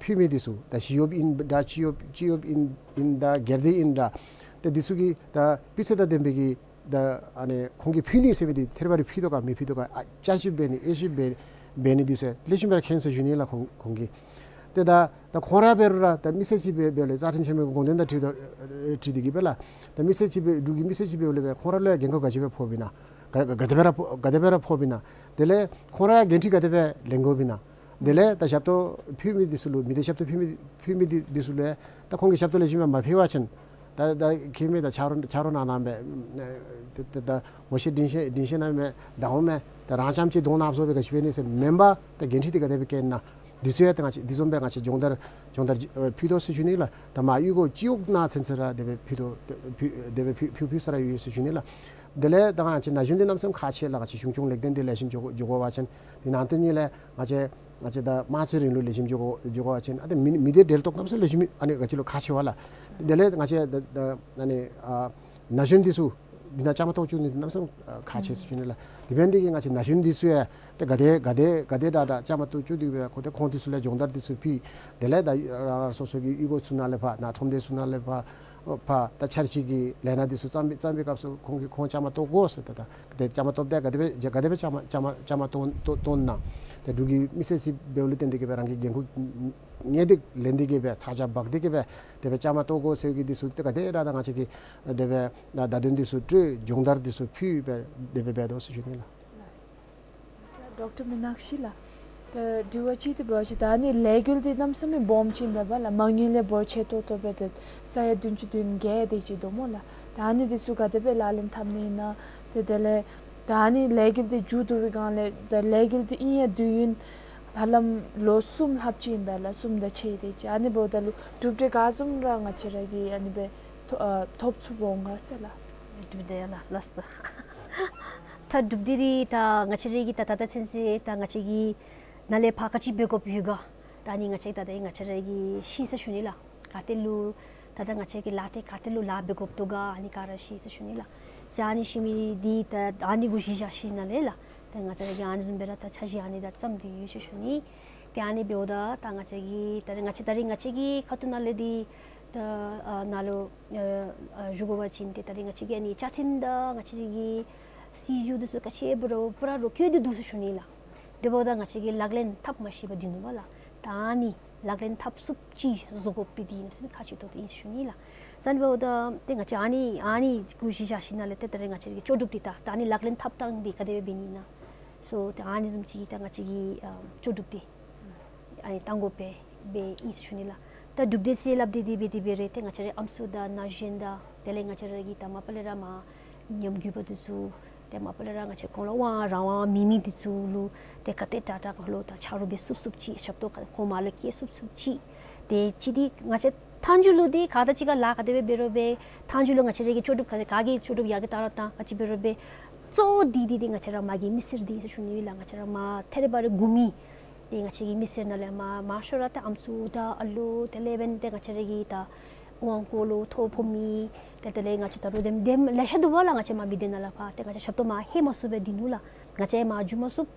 ཕུལ་མི་འདི་ཚུ་ད་ཞི་གཡོགཔ་ཨིན་ད་སྤྱི་གཡོགཔ་སྤྱི་གཡོགཔ་ཨིན་ཨིན་ད་སྒེར་སྡེ་ཨིན་ད་ད་འདི་ཚུ་གིས་ད་སྤུས་ཚད་དང་ལྡན་པའི་གི་ད་ཨ་ནི་ཁོང་གིས་ཕུལ་ནི་ཟེར་མི་འདི་ཐད་རི་བ་རི་ཕུལ་དོ་ག་མི་ཕུལ་དོ་ག་ཨ་བསྐྱར་ཞིབ་འབད་ནི་དབྱེ་ཞིབ་འབད་འབད་ནི་འདི་ཚུ་ལེགས་ཤོམ་སྦེ་ར་མཁྱེན་ཟེར་ཞུ་ནི་ལགས་ཁོང་ཁོང་གིས། ཏེ་ད་ད་ཁོང་ར་འབད་རུང་ར་ད་མི་སེར་ཅིག་འབད་འབདཝ་ལས་རྩ་ཁྲིམས་ཆེན་མོའི་དགོངས་དོན་དང་འཁྲིལ་དོ་འཁྲིལ་ཏེ་གིས་འབད་ལགས། ད་མི་སེར་ཅིག་འབད་འབྲུག་གི་མི་སེར་ཅིག་འབདཝ་ལས་འབད་ཁོང་ར་ལུ་ཡང་འགན་ཁུར་ག་ཅི་སྦེ་ཕོགཔ་ཨིན་ན། ག་ག་ག་དེ་སྦེ་ར་ཕོག་ག་དེ་སྦེ་ར་ཕོགཔ་ཨིན་ན། དེ་ལས་ཁོང་ར་ཡང་འགན་འཁྲི་ག་དེ་སྦེ་ལེན་དགོཔ་ཨིན་ན། དེ་ལས་ད་ཞབས་ཏོག་ཕུལ་མི་འདི་ཚུ་ལུ་མི་སྡེ་ཞབས་ཏོག་ཕུལ་མི་ཕུལ་མི་འདི་འདི་ཚུ་ལུ་ཡང་ད་ཁོང་གིས་ཞབས་ཏོག་ལེགས་ཤོམ་སྦེ་མ་ཕུལ་བ་ཅིན་ད་ད་ཁྱིམ་མི་དང་ཆ་རོགས་ཆ་རོགས་གནང་གནངམ་སྦེ་ད་ད་ད་ངོ་ཤེས་འདྲིས་ཤེས་འདྲིས་ཤེས་གནངམ་སྦེ་ད་འོངམ་སྦེ་ད་རང་རྐྱངམ་ཅིག་གདོང་ནགཔོ་སྦེ་ག་ཅི་འབད་ནི་ཟེར་མེན་པར་ད་འགན་འཁྲི་འདི་ག་དེ་སྦེ་བཀལ་ན། འདི་ཚུ་ཡང་ད་ང་བཅས་འདི་བཟུམ་སྦེ་ང་བཅས་སྦྱོང་བརྡར་སྦྱོང་བརྡར་ཨ་ཕུལ་དོ་ཟེར་ཞུ་ནི་ལགས། ད་མར་གཡུས་སྒོ་སྤྱི་འོག་ནང་ཚུན་ཚོད་ར་དེ་སྦེ་ཕུལ་དོ་ཕུལ་དེ་སྦེ་ཕུལ་ཕུལ་ཕུལ་ས་ར་ཡོད་ཟེར་ཞུ་ནི་ལགས། དེ་ལས་ད་ང་བཅས་ན་གཞོན་འདི་གནམ་མེད་ས་མེད་ཁག་ཆེ་ལགས། ང་བཅས་གཞུང་སྐྱོང་ལེགས་ལྡན་འདི་ལེགས་ཤོམ་འགྱོ་འགྱོ་དགོ་པ་ཅིན་འདི་ནང་དོན་ཉིད་ལས་ང་བཅས་ང་བཅས་ད་དམངས་གཙོའི་རིང་ལུགས་ལེགས་ཤོམ་འགྱོ་དགོ་འགྱོ་དགོ་པ་ཅིན་ཨ་ད་མི་མི་སྡེ་འབྲེལ་གཏོགས་གནམ་མེད་ས་མེད་ལེགས་ཤོམ་ཨ་ནི་ག་ཅི་ལོ་ཁག་ཆེ་བས་ལགས། དེ་ལས་ང་བཅས་ད་ད་ཨ་ནི་ཨ་ན་གཞོན་འདི་ཚུ་འདི་ནང་བཅའ་མར་གཏོགས་བཅུག་ནི་འདི་གནམ་མེད་ས་མེད་ཨ་ཁག་ཆེ་ཟེར་ཞུ་ནི་ལགས། དེ་འབད་ནི་འདི་གིས་ང་བཅས་ན་གཞོན་འདི་ཚུ་ཡང་ཏེ་ག་དེ་ག་དེ་ག་དེ་དྲག་དྲག་བཅའ་མར་གཏོགས་བཅུག་སྟེ་སྦེ་ཁོང་ཏེ་ཁོང་འདི་ཚུ་ལུ་སྦྱོང་བརྡར་འདི་ཚུ་ཕུལ། དེ་ལས་ད་རང་རང་སོ་སོ་གི་གཡུས་སྒོ་ཚུ་ནང་ལས་ཕར་ནཱ་ཁྲོམ་སྡེ་ཚུ་ནང་ལས་ཕར་ཕར་ད་འཆར་གཞི་གི་ལས་སྣ་འདི་ཚུ་བརྩམས་པའི་བརྩམས་པའི་སྐབས་སུ་ཁོང་གིས་ཁོང་བཅའ་མར་གཏོགས་དགོ་ཟེར། ད་ད་དེ་བཅའ་མར་གཏོགསཔ་ད་ག་དེ་སྦེ་ག་དེ་སྦེ་བཅའ་མར་བཅའ་མར་བཅའ་མར་གཏོགས་གཏོགས་གཏོགས་ན། ཏེ་འབྲུག་གི་མི་སེར་ཅིག་འབདཝ་ལུ་བརྟེན་ཏེ་གིས་སྦེ་རང་གི་འགན་ཁུར་ ངེས་ཏིག་ལེན་ཏེ་གི་སྦེ་ཚགས་ཅིག་འབག་སྟེ་གི་སྦེ་དེ་སྦེ་བཅའ་མར་གཏོགས་དགོ་ཟེར་གི་འདི་ཚུ་ཏེ་ག་དེ་ར་ད་ང་བཅས་ཀྱིས་དེ་སྦེ་ད་བརྡ་དོན་འདི་ཚུ་སྤྲོད་སྦྱོང་བརྡར་འདི་ཚུ་ཕུལ་སྦེ་དེ་སྦེ་འབད་དོ་ཟེར་ཞུ་ནི་ལགས། ལགས་སོ། ལགས་སོ་ལགས། ཌོག་ཊར་མི་ནག་ཤི་ལགས། ད་དྲི་བ་ཅིག་འདི་འབད་བ་ཅིན་ད་ཨ་ནི་ལས་འགུལ་འདི་གནམ་མེད་ས་མེད་སྦོམ་ཅིག་ཨིན་པས་ལགས། མ་དངུལ་ལས་འབོར་ཆེ་ཏོག་ཏོ་སྦེ་ཏེ་ས་ཡ་བདུན་ཅུ་དོན་བརྒྱད་དེ་ཅིག་འདུག་སྨོ་ལགས། ད་ཨ་ནི་འདི་ཚུ་ག་དེ་སྦེ་ལག་ལེན་འཐབ་ནི་ཨིན་ན། ཏེ་དེ་ལས་ད་ཨ་ནི་ལས་འགུལ་འདི་མཇུག་བསྡུ་བའི་སྒང་ལས་ད་ལས་འགུལ་འདི་ཨིན་ཡང་དུས་ཡུན་ཧ་ལམ་ལོ་གསུམ་ལྷགཔ་ཅིག་ཨིན་པས་ལགས། གསུམ་དང་ཕྱེད་དེ་ཅིག། ཨ་ནི་འབདཝ་ད་ལུ་གྲུབ་འབྲས་ག་བཟུམ་ར་ང་བཅས་ར་གིས་ཨ་ནི་སྦེ་ཐོ་ཨ་ཐོབ་ཚུགསཔ་འོང་ག་ཟེར་ལགས། གྲུབ་འབྲས་ལགས། ལགས་སོ། ད་གྲུབ་འབྲས་འདི་ད་ང་བཅས་ར་གིས་ད་ད་ལྟོ་ཚུན་ཚོད་ད་ང་བཅས་ཀྱིས་ནཱ་ལས་ཕར་ག་ཅི་འབད་དགོཔ་ཡོད་ག། ད་ཨ་ནི་ང་བཅས་ད་ད་ང་བཅས་ར་གིས་ཤེས་ཟེར་ཞུ་ནི་ལགས། ག་ཏེ་ལུ་ད་ད་ང་བཅས་ཀྱིས་ལཱ་འདི་ག་ཏེ་ལུ་ལཱ་འབད་དགོཔ་འདུག་ག། ཨ་ནི་ག་ར་ཤེས་ཟེར་ཞུ་ནི་ལགས། ཟེར་ཨ་ནི་ཤེས་མི་འདི་ད་ཨ་ནི་གུ་གཞི་བཞག་ཞིནམ་ལས་ལགས། ད་ང་བཅས་ར་གིས་ཨ་ནི་བཟུམ་སྦེ་ར་ད་འཆར་གཞི་ཨ་ནི་ད་བརྩམས་ཏེ་ཡོད་ཟེར་ཞུ་ནི། ཏེ་ཨ་ནི་འབདཝ་ད་ད་ང་བཅས་ཀྱིས་ད་རེས་ང་བཅས་ད་རེས་ང་བཅས་ཀྱི་ཁ་ཐུག་ནང་ལས་འདི་ད་ཨ་ནཱ་ལུ་ཨ་ཨ་ཞུ་དགོ་པ་ཅིན་ཏེ་ད་རེས་ང་བཅས་ཀྱི་ཨ་ནི་བཅའ་ཁྲིམས་དང་ང་བཅས་ཀྱི་སྲིད་བྱུས་འདི་ཚུ་ག་ཅི་འབད་རུང་པུ་ར་རོ་ཀྱི་འདི་འདུག་ཟེར་ཞུ་ནི་ལགས། དེ་འབདཝ་ད་ང་བཅས་ཀྱིས་ལག་ལེན་འཐབ་མ་ཤེས་པར་སྡོད་ནུག་པ་ལགས། ད་ཨ་ནི་ལག་ལེན་འཐབ་ཚུགསཔ་ཅིག་བཟོ་དགོཔ་འདི་གནམ་མེད་ས་མེད་ཁག་ཆེ་ཏོག་ཏོ་ཨིན་ཟེར་ཞུ་ནི་ལགས། ཙང་འབདཝ་ད་ཏེ་ང་བཅས་ཨ་ནི་ཨ་ནི་གུ་གཞི་བཞག་ཞིནམ་ལས་ཏེ་ད་རེས་ང་བཅས་ཀྱི་ལྕོགས་གྲུབ་འདི་ད་ད་ཨ་ནི་ལག་ལེན་འཐབ་ཐངས་འདི་ག་དེ་སྦེ་འབད་ནི་ཨིན་ན། སོ་ཏེ་ཨ་ནི་བཟུམ་ཅིག་ད་ང་བཅས་ཀྱི་ཨ་ལྕོགས་གྲུབ་འདི་ཨ་ནི་གཏང་དགོ་པས་སྦེ་ཨིན་ཟེར་ཞུ་ནི་ལགས། ད་གྲུབ་འབྲས་ཟེར་སླབ་སྟེ་འདི་འབད་དེ་འབད་རུང་ཏེ་ང་བཅས་རའི་ཨམ་སྲུ་དང་ན་གཞོན་དང་དེ་ལས་ང་བཅས་ར་གི་ད་མ་པ་ལས་ར་མར་ཉམས་རྒུད་པ་འདི་ཚུ་ཏེ་མ་པ་ལས་ར་ང་བཅས་ཁོང་ལུ་དབང་རང་དབང་མེད་མི་འདི་ཚུ་ལུ་ཏེ་ག་དེ་དྲག་དྲག་ཁོང་ལུ་ད་ཆ་རོགས་འབད་ཚུགས་ཚུགསཔ་ཅིག་ཞབས་ཏོག་ཁོང་མར་ལུ་བསྐྱལ་ཚུགས་ཚུགསཔ་ཅིག། ཏེ་གཅིག་འདི་ང་བཅས་མཐའ་མཇུག་ལུ་འདི་ག་དང་གཅིག་ཁར་ལཱ་ག་དེ་སྦེ་འབད་རུང་སྦེ་མཐའ་མཇུག་ལུ་ང་བཅས་ར་གི་ལྕོགས་གྲུབ་ག་དེ་ག་གི་ལྕོགས་གྲུབ་ཡར་གི་ད་ར་ད་ག་ཅི་འབད་རུང་སྦེ་གཙོ་བོ་འདི་འདི་འདི་ང་བཅས་ར་མར་གྱི་མི་སེར་འདི་ཟེར་ཞུ་ནི་ལགས། ང་བཅས་ར་མར་ཐེ་རེ་བ་རེ་འགོ་མི་ཏེ་ང་བཅས་ཀྱི་མི་སེར་ནང་ལས་མར་མང་ཤོས་ར་ཏེ་ཨམ་སྲུ་དང་ཨ་ལོ་དེ་ལས་འབདན་ཏེ་ང་བཅས་ར་གི་ད་དབང་བསྐུར་ལུ་ཐོ་ཕོག་མི་ཏེ་དེ་ལས་ང་བཅས་ད་རུང་དེམ་དེམ་ལེ་ཤ་འདུག་པ་ལགས། ང་བཅས་མར་མི་སྡེ་ནང་ལས་ཕར་ཏེ་ང་བཅས་ཞབས་ཏོག་མར་ལྷོད་མ་ཚུགསཔ་སྦེ་སྡོད་ནུག་ལགས། ང་བཅས་མར་འགྱོ་མ་ཚུགསཔ།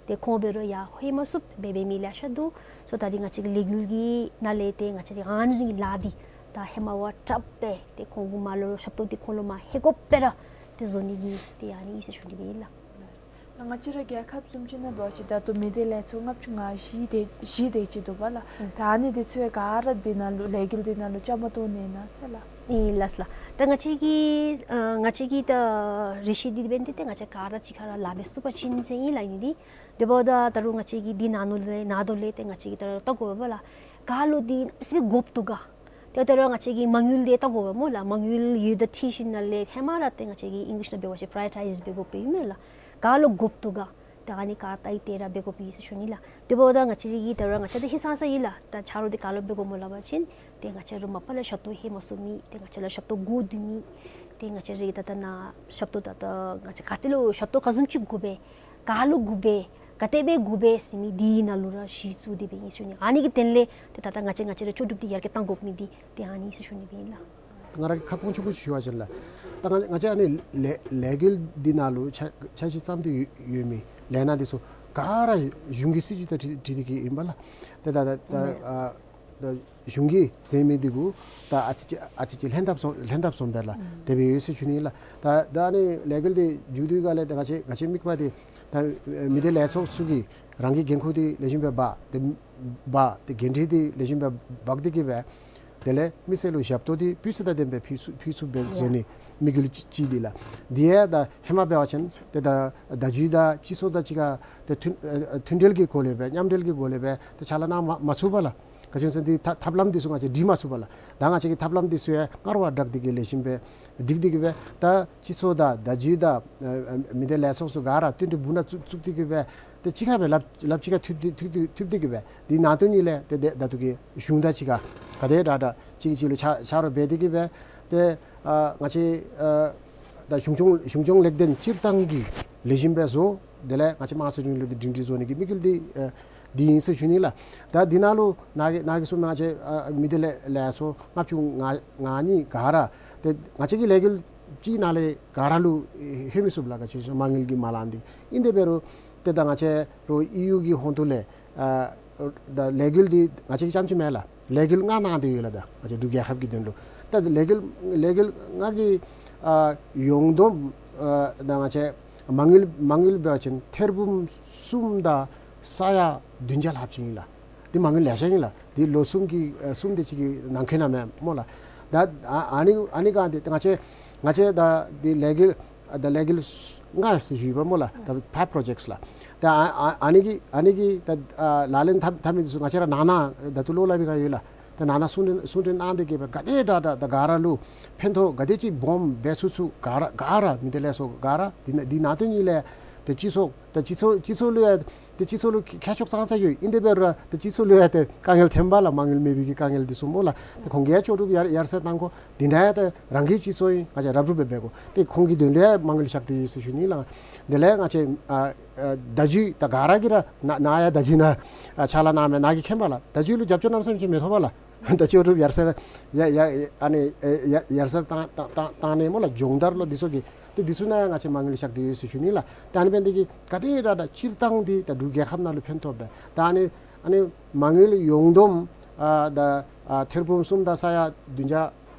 ཏེ་ཁོང་འབད་རུང་ཡར་ལྷོད་མ་ཚུགསཔ་སྦེ་འབད་མི་ལེ་ཤ་འདུག། སོ་ད་རེས་ང་བཅས་ཀྱི་ལས་འགུལ་གྱི་ནང་ལས་ཏེ་ང་བཅས་ར་ཨ་ནི་བཟུམ་གྱི་ལཱ་འདི་ད་ཧེ་མ་བ་དྲགཔ་སྦེ་ཏེ་ཁོང་གུ་མར་ལུ་ཞབས་ཏོག་འདི་ཁོང་ལུ་མར་ལྷོད་དགོཔ་སྦེ་ར་ཏེ་བཟོ་ནི་གི་ཏེ་ཨ་ནི་ཨིན་ཟེར་ཞུ་ནི་སྦེ་ཨིན་ལགས། ད་ང་བཅས་ར་རྒྱལ་ཁབ་བཟུམ་ཅིག་ནང་འབད་བ་ཅིན་ད་ལྟོ་མི་སྡེ་ལས་ཚོགས་ལྔ་བཅུ་ང་བཞི་དེ་བཞི་དེ་ཅིག་འདུག་པ་ལགས། ཨུམ། ད་ཨ་ནི་འདི་ཚུ་ག་ར་འདི་ནང་ལུ་ལས་འགུལ་འདི་ནང་ལུ་བཅའ་མར་གཏོགས་ནི་ཨིན་ན་ཟེར་ལགས། ཨིན་ལགས་ལགས། ད་ང་བཅས་ཀྱི་ཨ་ང་བཅས་ཀྱི་ད་རེ་ཞིག་འདི་འབདན་འདི་ཏེ་ང་བཅས་ག་ར་གཅིག་ཁར་ལཱ་འབད་ཚུགས་པ་ཅིན་ཟེར་ཨིན་ལགས་ཨ་ནི་འདི། དེ་འབདཝ་ད་ད་རུང་ང་བཅས་ཀྱིས་འདི་ནང་ལུ་ལས་ནང་དོ་ལས་ཏེ་ང་བཅས་ཀྱིས་ད་ལྟོ་དགོ་པས་ལགས། ག་ལུ་འདི་སྦེ་དགོཔ་འདུག་ག། ཏེ་ད་རུང་ང་བཅས་ཀྱིས་མ་དངུལ་འདི་ད་དགོ་པས་སྨོ་ལགས། མ་དངུལ་ཡོད་དེ་འཁྲིལ་ཞིནམ་ལས་ཧེ་མ་ར་ཏེ་ང་བཅས་ཀྱིས་ཨིང་ལིཤ་ནང་འབད་བ་ཅིན་པ་རའི་ཡོ་ཊའིཛ་འབད་དགོཔ་ཨིན་མས་ལགས། ག་ལུ་དགོཔ་འདུག་ག། ཏེ་ཨ་ནི་ག་ཏེ་ཏེ་ར་འབད་དགོཔ་ཨིན་ཟེར་ཞུ་ནི་ལགས། དེ་འབདཝ་ད་ང་བཅས་ཀྱིས་ད་རུང་ང་བཅས་འདི་ཧིང་སངས་ས་ཨིན་ལགས། ད་ཆ་རོགས་འདི་ག་ལུ་འབད་དགོཔ་སྨོ་སླབ་པ་ཅིན་ཏེ་ང་བཅས་ར་མ་པ་ལས་ཞབས་ཏོག་ལྷོད་མ་ཚུགས་མི་ཏེ་ང་བཅས་ལུ་ཞབས་ཏོག་དགོ་སྡོད་མི་ཏེ་ང་བཅས་ར་གི་ད་ད་ནཱ་ཞབས་ཏོག་ད་ད་ང་བཅས་ག་ཏེ་ལུ་ཞབས་ཏོག་ག་བཟུམ་ཅིག་དགོ་པས། ག་ལུ་དགོ་པས། ག་དེ་སྦེ་དགོ་པས་ཟེར་མི་འདི་ནང་ལུ་ར་གཞི་བཙུགས་ཏེ་སྦེ་ཨིན་ཟེར་ཞུ་ནི། ཨ་ནི་གི་དོན་ལས་ཏེ་ད་ད་ང་བཅས་ང་བཅས་ར་ལྕོགས་གྲུབ་འདི་ཡར་རྒྱས་གཏང་དགོ་མི་འདི་ཏེ་ཨ་ནི་ཟེར་ཞུ་ནི་སྦེ་ཨིན་ལགས། ང་ར་གིས་ཁ་སྐོང་ཆུང་ཀུ་ཅིག་ཞུ་བ་ཅིན་ལགས། ད་ང་ང་བཅས་ཨ་ནི་ལས་ལས་འགུལ་འདི་ནང་ལུ་འཆར་འཆར་གཞི་བརྩམས་ཏེ་ཡོད་ཡོད་མི་ལས་སྣ་འདི་ཚུ་ག་ར་གཞུང་གི་སྲིད་བྱུས་དང་འཁྲིལ་འཁྲིལ་ཏེ་གི་ཨིན་པས་ལགས། ཏེ་ད་ད་ད་ཨ་ད་གཞུང་གིས་ཟེར་མི་འདི་གུ་ད་ཨ་ཙི་ཅིག་ཨ་ཙི་ཅིག་ལྷན་ཐབས་སོང་ལྷན་ཐབས་སོང་པས་ལགས། དེ་སྦེ་ཡོད་ཟེར་ཞུ་ནི་ལགས། ད་ད་ཨ་ནི་ལས་འགུལ་འདི་མཇུག་བསྡུ་ག་ལས་ད་ང་བཅས་ང་བཅས་དམིགས་པ་འདི་ད་མི་སྡེ་ལས་ཚོགས་ཚུ་གིས་རང་གི་འགན་ཁུར་འདི་ལེགས་ཤོམ་སྦེ་འབག་སྟེ་འབག་སྟེ་འགན་འཁྲི་འདི་ལེགས་ཤོམ་སྦེ་འབག་སྟེ་གི་སྦེ་དེ་ལས་མི་སེར་ལུ་ཞབས་ཏོག་འདི་སྤུས་ཚད་དང་ལྡནམ་སྦེ་ཕུལ་ཚུགས་ཕུལ་ཚུགསཔ་སྦེ་བཟོ་ནི་དམིགས་ཡུལ་ཅིག་ཅིག་འདི་ལགས། འདི་ཡང་ད་ཧེ་མ་འབད་བ་ཅིན་ཏེ་ད་བརྡ་བརྒྱུད་དང་སྤྱི་ཚོགས་དང་གཅིག་ཁར་ཏེ་མཐུན་ཨ་ཨ་མཐུན་འབྲེལ་གྱི་སྒོ་ལས་སྦེ་མཉམ་འབྲེལ་གྱི་སྒོ་ལས་སྦེ་ཏེ་ཕྱག་ལཱ་གནང་མ་མ་ཚུགས་པས་ལགས། ག་ཅི་སྨོ་ཟེར་ན་འདི་ཐབས་ཐབས་ལམ་འདི་ཚུ་ང་བཅས་སྒྲིག་མ་ཚུགས་པས་ལགས། ད་ང་བཅས་ཀྱིས་ཐབས་ལམ་འདི་ཚུ་ཡང་སྔར་བ་དྲག་སྟེ་གི་ལེགས་ཤོམ་སྦེ་སྒྲིག་སྟེ་གི་སྦེ་ད་སྤྱི་ཚོགས་དང་བརྡ་བརྒྱུད་དང་ཨ་ཨ་མི་སྡེ་ལས་ཚོགས་ཚུ་ག་ར་བསྟུན་གྲོས་འབུ་ནག་བཙུགས་བཙུགས་ཏེ་གི་སྦེ་ཏེ་གཅིག་ཁར་སྦེ་ལགཔ་ལགཔ་གཅིག་ཁར་མཐུད་དེ་མཐུད་དེ་མཐུད་དེ་གི་སྦེ་འདི་ནང་དོན་ཉིད་ལས་ཏེ་ཏེ་ད་ལྟོ་གི་གཞུང་དང་གཅིག་ཁར་ག་དེ་དྲག་དྲག་གཅིག་གིས་གཅིག་ལུ་ཕྱག་ཕྱག་རོགས་འབད་དེ་གི་སྦེ་ཏེ་ཨ་ང་བཅས་ཨ་ད་གཞུང་སྐྱོང་གཞུང་སྐྱོང་ལེགས་ལྡན་སྤྱིར་བཏང་གི་ལེགས་ཤོམ་སྦེ་བཟོ། དེ་ལས་ང་བཅས་དམངས་གཙོའི་རིང་ལུགས་འདི་སྒྲིང་སྒྲི་བཟོ་ནི་གི་དམིགས་ཡུལ་འདི་ཨ་འདི་ཨིན་ཟེར་ཞུ་ནི་ལགས། ད་འདི་ནང་ལུ་ནཱ་གི་ནཱ་གིས་གསུངས་མི་ང་བཅས་ཨ་མི་སྡེ་ལས་ལས་ཚོགས་ལྔ་བཅུ་ང་ང་གཉིས་ག་ར་ཏེ་ང་བཅས་ཀྱི་ལས་འགུལ་གཅིག་ནང་ལས་ག་ར་ལུ་ལྷོད་མི་ཚུགས་ལགས། ག་ཅི་ཟེར་མ་དངུལ་གྱི་མ་ལང་འདི་ཨིན། དེ་འབད་རུང་ཏེ་ད་ང་བཅས་རོགས་ཨི་ཡུ་གི་ཧོངས་ཏོ་ལས་ཨ་ད་ལས་འགུལ་འདི་ང་བཅས་ཀྱི་རྐྱངམ་ཅིག་མེན་ལགས། ལས་འགུལ་ལྔ་གནང་སྟེ་ཡོད་ལགས། ད་ང་བཅས་འབྲུག་རྒྱལ་ཁབ་ཀྱི་དོན་ལུ་ད་ལས་འགུལ་ལས་འགུལ་ལྔ་གི་ཨ་ཡོངས་བསྡོམས་ཨ་ད་ང་བཅས་མ་དངུལ་མ་དངུལ་འབད་བ་ཅིན་ཐེར་འབུམ་གསུམ་དང་ས་ཡ་བདུན་བརྒྱ་ལྷགཔ་ཅིག་ཨིན་ལགས། འདི་མ་དངུལ་ལེ་ཤ་ཨིན་ལགས། འདི་ལོ་གསུམ་གྱི་ཨ་གསུམ་དེ་ཅིག་གི་ནང་འཁོད་ནང་མས་སྨོ་ལགས། ད་ཨ་ཨ་ནི་ཨ་ནི་ག་འདི་ང་བཅས་ང་བཅས་ད་འདི་ལས་འགུལ་ད་ལས་འགུལ་ལྔ་ཟེར་ཞུ་ཡི་པ་སྨོ་ལགས། ད་ཕའིབ་པྲོ་ཇེཀཊསི་ལགས། ད་ཨ་ཨ་ཨ་ནི་གི་ཨ་ནི་གི་ད་ཨ་ལག་ལེན་འཐབ་འཐབ་མི་འདི་ཚུ་ང་བཅས་ར་ནང་ན་ད་ལྟོ་ལོག་སླབ་པའི་སྒང་ཡོད་ལགས། ད་ནང་ན་གསུང་གྲོས་གསུང་གྲོས་གནང་སྟེ་གི་སྦེ་ག་དེ་དྲག་དྲག་ད་ག་ར་ལུ་ཕན་ཐོགས་ག་དེ་ཅིག་སྦོམ་འབད་ཚུགས་ཚུགས་ག་ར་ག་ར་མི་སྡེ་ལས་ཚོགས་ག་ར་འདི་ནང་འདི་ནང་དོན་ཉིད་ལས་ད་སྤྱི་ཚོགས་ད་སྤྱི་ཚོགས་སྤྱི་ཚོགས་ལུ་ཡང་ད་སྤྱི་ཚོགས་ལུ་ཁྱད་ཆོས་ཙང་ཙང་ཡོད། ཨིན་དེ་འབད་རུང་ད་སྤྱི་ཚོགས་ལུ་ཡང་ད་དཀའ་ངལ་ཐོན་པས་ལགས། མ་དངུལ་མེད་པའི་གི་དཀའ་ངལ་འདི་ཚུ་སྨོ་ལགས། ད་ཁོང་གིས་ཡང་ལྕོགས་གྲུབ་ཡར་ཡར་སེང་བཏང་དགོ། འདི་ནང་ཡང་ད་རང་གི་སྤྱི་ཚོགས་ཨིན། ང་བཅས་ར་སྒྲུབ་འབད་འབད་དགོ། ཏེ་ཁོང་གི་དོན་ལུ་ཡང་མ་དངུལ་བཞག་སྟེ་ཡོད་ཟེར་ཞུ་ནི་ལགས། དེ་ལས་ང་བཅས་ཨ་ཨ་བརྡ་བརྒྱུད་ད་ག་ར་གིས་ར་ནཱ་ནཱ་ཡང་བརྡ་བརྒྱུད་ནང་ཨ་ཕྱག་ལཱ་གནང་མི་ནཱ་གིས་མཁྱེན་པས་ལགས། བརྡ་བརྒྱུད་ལུ་རྒྱབ་སྐྱོར་གནམ་མེད་ས་མེད་ཅིག་མི་ཐོབ་པས་ལགས། ད་ལྕོགས་གྲུབ་ཡར་སེང་ཡར་ཡར་ཨ་ནི་ཨེ་ཡར་ཡར་སེང་བཏང་བཏང་བཏང་བཏང་ནི་སྨོ་ལགས། སྦྱོང་བརྡར་ལོ་འདི་ཚུ་གི་ཏེ་འདི་ཚུ་ནང་ཡང་ང་བཅས་མ་དངུལ་བཞག་སྟེ་ཡོད་ཟེར་ཞུ་ནི་ལགས། ད་ཨ་ནི་འབད་ནི་དེ་གིས་ག་དེ་དྲག་དྲག་སྤྱིར་བཏང་འདི་ད་འབྲུག་རྒྱལ་ཁབ་ནང་ལུ་ཕན་ཐོགས་པས། ད་ཨ་ནི་ཨ་ནི་མ་དངུལ་ཡོངས་བསྡོམས་ཨ་ད་ཨ་ཐེར་འབུམ་གསུམ་དང་ས་ཡ་བདུན་བརྒྱ་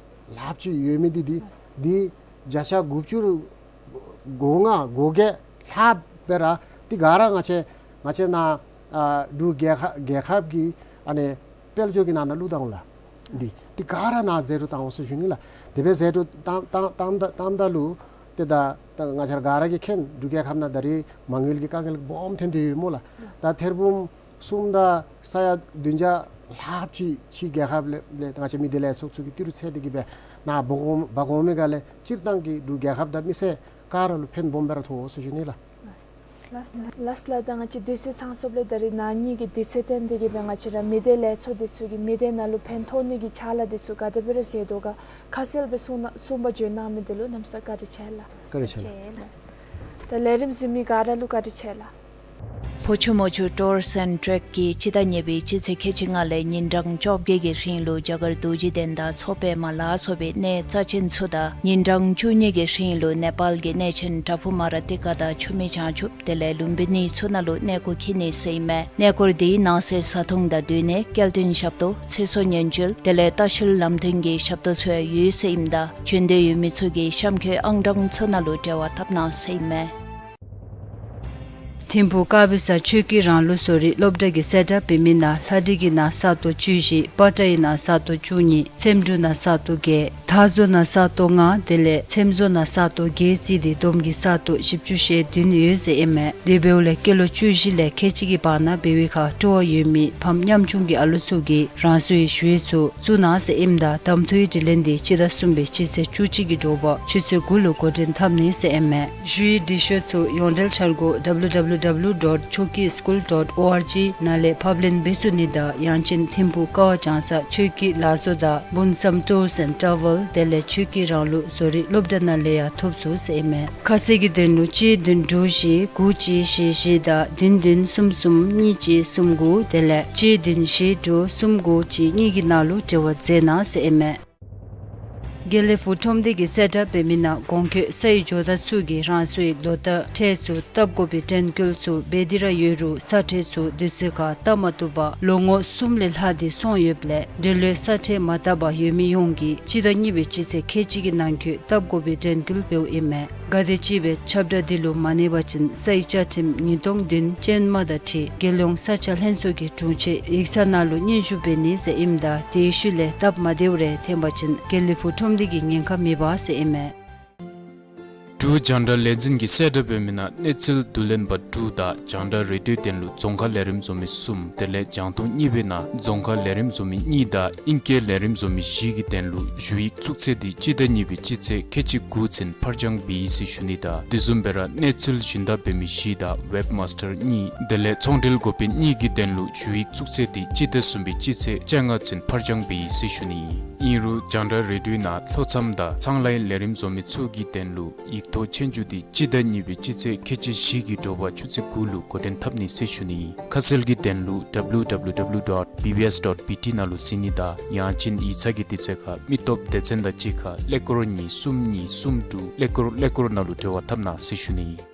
ལྷགཔ་ཅིག་ཡོད་མི་འདི་འདི་འདི་བརྒྱ་ཆ་དགུ་བཅུ་གོ་ལྔ་གོ་བརྒྱད་ལྷགཔ་སྦེ་ར་འདི་ག་ར་ང་བཅས་ང་བཅས་ནཱ་ཨ་འབྲུག་རྒྱལ་ཁབ་རྒྱལ་ཁབ་ཀྱི་ཨ་ནི་དཔལ་འབྱོར་གྱི་ནང་ན་བླུགས་བཏང་ལགས། འདི་འདི་ག་ར་ནཱ་ཟད་འགྲོ་བཏང་འོང་ཟེར་ཞུ་ནི་ལགས། དེ་སྦེ་ཟད་འགྲོ་བཏང་བཏང་བཏངམ་ད་བཏངམ་ད་ལུ་ཏེ་ད་ད་ང་བཅས་ར་ག་ར་གིས་མཁྱེན། འབྲུག་རྒྱལ་ཁབ་ནང་ད་རེས་མ་དངུལ་གྱི་དཀའ་ངལ་སྦོམ་ཐོན་ཏེ་ཡོད་སྨོ་ལགས། ད་ཐེར་འབུམ་གསུམ་དང་ས་ཡ་བདུན་བརྒྱ་ལྷགཔ་ཅིག་ཕྱི་རྒྱལ་ཁབ་ལས་ལས་ང་བཅས་མི་སྡེ་ལས་ཚོགས་ཚུ་གིས་ཏི་རུ་འཚོལ་ཏེ་གི་སྦེ་ནཱ་འབག་འོང་འབག་འོང་མི་ག་ལས་སྤྱིར་བཏང་གི་འབྲུག་རྒྱལ་ཁབ་དང་མི་སེར་ག་ར་ལུ་ཕན་སྦོམ་སྦེ་ར་ཐོགས་འོང་ཟེར་ཞུ་ནི་ལགས། ལགས་ལགས་ལགས། ད་ང་བཅས་དུས་ཚོད་ཚང་སོངམ་ལས་ད་རེས་ནཱ་ངེ་གི་དུས་ཚོད་བཏོན་ཏེ་གི་སྦེ་ང་བཅས་ར་མི་སྡེ་ལས་ཚོགས་འདི་ཚུ་གིས་མི་སྡེ་ནང་ལུ་ཕན་ཐོགས་ནི་གི་ཕྱག་ལཱ་འདི་ཚུ་ག་དེ་སྦེ་ར་མཛད་དོ་ག་ཁ་གསལ་སྦེ་གསུང་གནང་གསུངས་པ་བརྗོད་གནང་མི་འདི་ལུ་གནམ་ས་བཀའ་དྲིན་ཆེ་ལགས། བཀའ་དྲིན་ཆེ་ལགས། ད་ལས་རིམ་གཟིགས་མི་ག་ར་ལུ་བཀའ་དྲིན་ཆེ་ལགས། ཕོ་ཆུ་མོ་ཆུ་ཊུརསི་ཨེནཌ་ཊེཀ་གིས་སྤྱི་ཟླ་གཉིས་པའི་སྤྱི་ཚེས་ཁལ་གཅིག་ལྔ་ལས་ཉིན་གྲངས་བཅོ་བརྒྱད་ཀྱི་རིང་ལུ་རྒྱ་གར་རྡོ་རྗེ་གདན་དང་མཚོ་པདྨ་ལ་སོགས་པའི་གནས་རྩ་ཆེན་ཚུ་དང་ཉིན་གྲངས་བཅུ་གཉིས་ཀྱི་རིང་ལུ་ནེ་པཱལ་གྱི་གནས་ཆེན་བྲག་ཕུག་མ་ར་ཏི་ཀ་དང་ཆུ་སྨད་བྱང་ཆུབ་དེ་ལས་ལུམྦི་ནི་ཚུ་ནང་ལུ་གནས་སྐོར་འཁྱིད་ནི་ཟེར་ཨིན་མས། གནས་སྐོར་འདི་ནང་གསེས་བཟའ་འཐུང་དང་སྡོད་གནས་སྐྱེལ་འདྲེན་ཞབས་ཏོག་ཚེ་སྲོག་ཉེན་བཅོལ་དེ་ལས་ལྟ་བཤལ་ལམ་སྟོན་གྱི་ཞབས་ཏོག་ཚུ་ཡང་ཡོད་ཟེར་ཨིནམ་ད་བྱོན་འདོད་ཡོད་མི་ཚུ་གིས་གཤམ་འཁོད་ཨང་གྲངས་ཚུ་ནང་ལུ་འབྲེལ་བ་འཐབ་གནང་ཟེར་ཨིན་མས། ཐིམ་ཕུག་དཀར་སྦི་ས་ཆོས་ཀྱི་རང་ལུགས་བཟོ་རིག་སློབ་གྲྭ་གིས་གསལ་བསྒྲགས་འབད་མི་ནང་ལྷ་འབྲི་གི་ནང་ས་སྟོང་བཅུ་བཞི་པ་ཏྲ་ཡི་ནང་ས་སྟོང་བཅུ་གཉིས་ཚེམ་དྲུག་ནང་ས་སྟོང་བརྒྱད་ཐར་བཟོ་ནང་ས་སྟོང་ལྔ་དེ་ལས་ཚེམ་བཟོ་ནང་ས་སྟོང་བརྒྱད་བརྩིས་ཏེ་བསྡོམས་ཀྱིས་ས་སྟོང་བཞི་བཅུ་ཞེ་བདུན་ཡོད་ཟེར་ཨིན་མས། དེ་འབདཝ་ལས་སྐྱེས་ལོ་བཅུ་བཞི་ལས་ཁལ་གཅིག་གི་བར་ན་འབད་བའི་ཁར་སྤྲོ་བ་ཡོད་མི་ཕམ་ཉམ་ཆུང་གི་ཨ་ལུ་ཚུ་གིས་རང་སོའི་ཞུ་ཡིག་ཚུ་བཙུགས་གནང་ཟེར་ཨིནམ་ད་གདམ་འཐུའི་དྲི་ལན་འདི་སྤྱི་ཟླ་གསུམ་པའི་སྤྱི་ཚེས་བཅུ་གཅིག་གི་དྲོ་པ་ཆུ་ཚོད་དགུ་ལུ་འགོ་འདྲེན་འཐབ་ནི་ཟེར་ཨིན་མས། ཞུ་ཡིག་འབྲི་ཤོག་ཚུ་ཡོངས་འབྲེལ་འཆར་སྒོ་W W W dot choki school dot org ནང་ལས་ཕབ་ལེན་འབད་ཚུགས་ནི་དང་ཡང་ཅིན་ཐིམ་ཕུག་ཀ་བ་ལྗང་ས་ཆོས་ཀྱི་ལ་བཟོ་དང་འབུན་སམ་ཊུརསི་ཨེནཌ་ཊ་ཝེལ་དེ་ལས་ཆོས་ཀྱི་རང་ལུགས་བཟོ་རིག་སློབ་གྲྭ་ནང་ལས་ཡང་ཐོབ་ཚུགས་ཟེར་ཨིན་མས། ཁ་གསལ་གྱི་དོན་ལུ་གཅིག་བདུན་དྲུག་བཞི་དགུ་གཅིག་བཞི་བཞི་དང་བདུན་བདུན་གསུམ་གསུམ་གཉིས་གཅིག་གསུམ་དགུ་དེ་ལས་གཅིག་བདུན་བཞི་དྲུག་གསུམ་དགུ་གཅིག་གཉིས་ཀྱི་ནང་ལུ་འབྲེལ་བ་མཛད་གནང་ཟེར་ཨིན་མས། དགེ་ལེགས་ཕུག་ཁྲོམ་སྡེ་གིས་གསལ་བསྒྲགས་འབད་མི་ནང་གོང་འཁོད་ས་ཡི་ཇོ་བདག་ཚུ་གིས་རང་སོའི་ལོ་བསྟར་ཁྲལ་ཚུ་བཏབ་དགོ་པའི་དྲན་སྐུལ་ཚུ་འབད་དེ་ར་ཡོད་རུང་ས་ཁྲལ་ཚུ་དུས་ཚོད་ཁར་བཏབ་མ་བཏུབ་པར་ལོ་ངོ་གསུམ་ལས་ལྷག་སྟེ་སོང་ཡོདཔ་ལས་འབྲེལ་ཡོད་ས་ཁྲལ་མ་བཏབ་པར་ཡོད་མི་ཡོངས་ཀྱིས་སྤྱི་ཟླ་གཉིས་པའི་སྤྱི་ཚེས་ཁལ་གཅིག་གི་ནང་འཁོད་བཏབ་དགོ་པའི་དྲན་སྐུལ་འབདཝ་ཨིན་མས། ག་དེ་ཅིག་སྦེ་ཁྱབ་བསྒྲགས་འདི་ལུ་མ་གནས་པ་ཅིན་ས་ཡི་བཅའ་ཁྲིམས་ཉིས་སྟོང་བདུན་ཅན་མ་དང་འཁྲིལ་རྒྱལ་ཡོངས་ས་ཆ་ལྷན་ཚོགས་ཀྱི་དྲུང་ཆེ་ཡིག་ཚང་ནང་ལུ་སྙན་ཞུ་འབད་ནི་ཟེར་ཨིནམ་ད་དེའི་ཤུལ་ལས་སྟབས་མ་བདེཝ་རེ་ཐོན་པ་ཅིན་དགེ་ལེགས་ཕུག་ཁྲོམ་སྡེ་གིས་ཉེན་ཁ་མི་འབག་ཟེར་ཨིན་མས། འབྲུག་རྒྱང་བསྒྲགས་ལས་འཛིན་གྱིས་གསལ་བསྒྲགས་འབད་མི་ནང་གནས་ཚུལ་བསྡུ་ལེན་པ་དྲུག་དང་རྒྱང་བསྒྲགས་རེ་ཌིའོ་དོན་ལུ་རྫོང་ཁ་ལས་རིམ་བཟོ་མི་གསུམ་དེ་ལས་རྒྱང་མཐོང་གཉིས་པའི་ནང་རྫོང་ཁ་ལས་རིམ་བཟོ་མི་གཉིས་དང་ཨིང་སྐད་ལས་རིམ་བཟོ་མི་བཞི་གི་དོན་ལུ་ཞུ་ཡིག་བཙུགས་ཚད་འདི་སྤྱི་ཟླ་གཉིས་པའི་སྤྱི་ཚེས་ཁལ་གཅིག་དགུ་ཚུན་ཕར་འགྱངས་འབད་ཡི་ཟེར་ཞུ་ནི་དང་དེ་བཟུམ་སྦེ་ར་གནས་ཚུལ་ཞུན་དག་འབད་མི་བཞི་དང་ཝེབ་མཱསི་ཊར་གཉིས་དེ་ལས་ཚོང་འབྲེལ་འགོ་དཔོན་གཉིས་ཀྱི་དོན་ལུ་ཞུ་ཡིག་བཙུགས་ཚད་འདི་སྤྱི་ཟླ་གསུམ་པའི་སྤྱི་ཚེས་བཅོ་ལྔ་ཚུན་ཕར་འགྱངས་འབད་ཡི་ཟེར་ཞུ་ནི་ཨིན། ཨིན་རུང་རྒྱང་བསྒྲགས་རེ་ཌིའོའི་ནང་ལྷོ་མཚམས་དང་ཚངས་ལའི་ལས་རིམ་བཟོ་མི་ཚུ་གི་དོན་ལུ་ཡིག་ཐོག་ཆོས་རྒྱུགས་འདི་སྤྱི་ཟླ་གཉིས་པའི་སྤྱི་ཚེས་ཁལ་གཅིག་བཞི་གི་དྲོ་པ་ཆུ་ཚོད་དགུ་ལུ་འགོ་འདྲེན་འཐབ་ནི་ཟེར་ཞུ་ནི་ཨིན། ཁ་གསལ་གྱི་དོན་ལུ་W W W dot B B S dot B T ནང་ལུ་གཟིགས་ནི་དང་ཡང་ཅིན་ཡིག་ཚང་གི་དུས་ཚོད་ཁར་མི་སྟོབས་སྡེ་ཚན་དང་གཅིག་ཁར་ཀླད་ཀོར་གཉིས་གསུམ་གཉིས་གསུམ་དྲུག་ཀླད་ཀོར་ཀླད་ཀོར་ནང་ལུ་འབྲེལ་བ་འཐབ་གནང་ཟེར་ཞུ་ནི་ཨིན།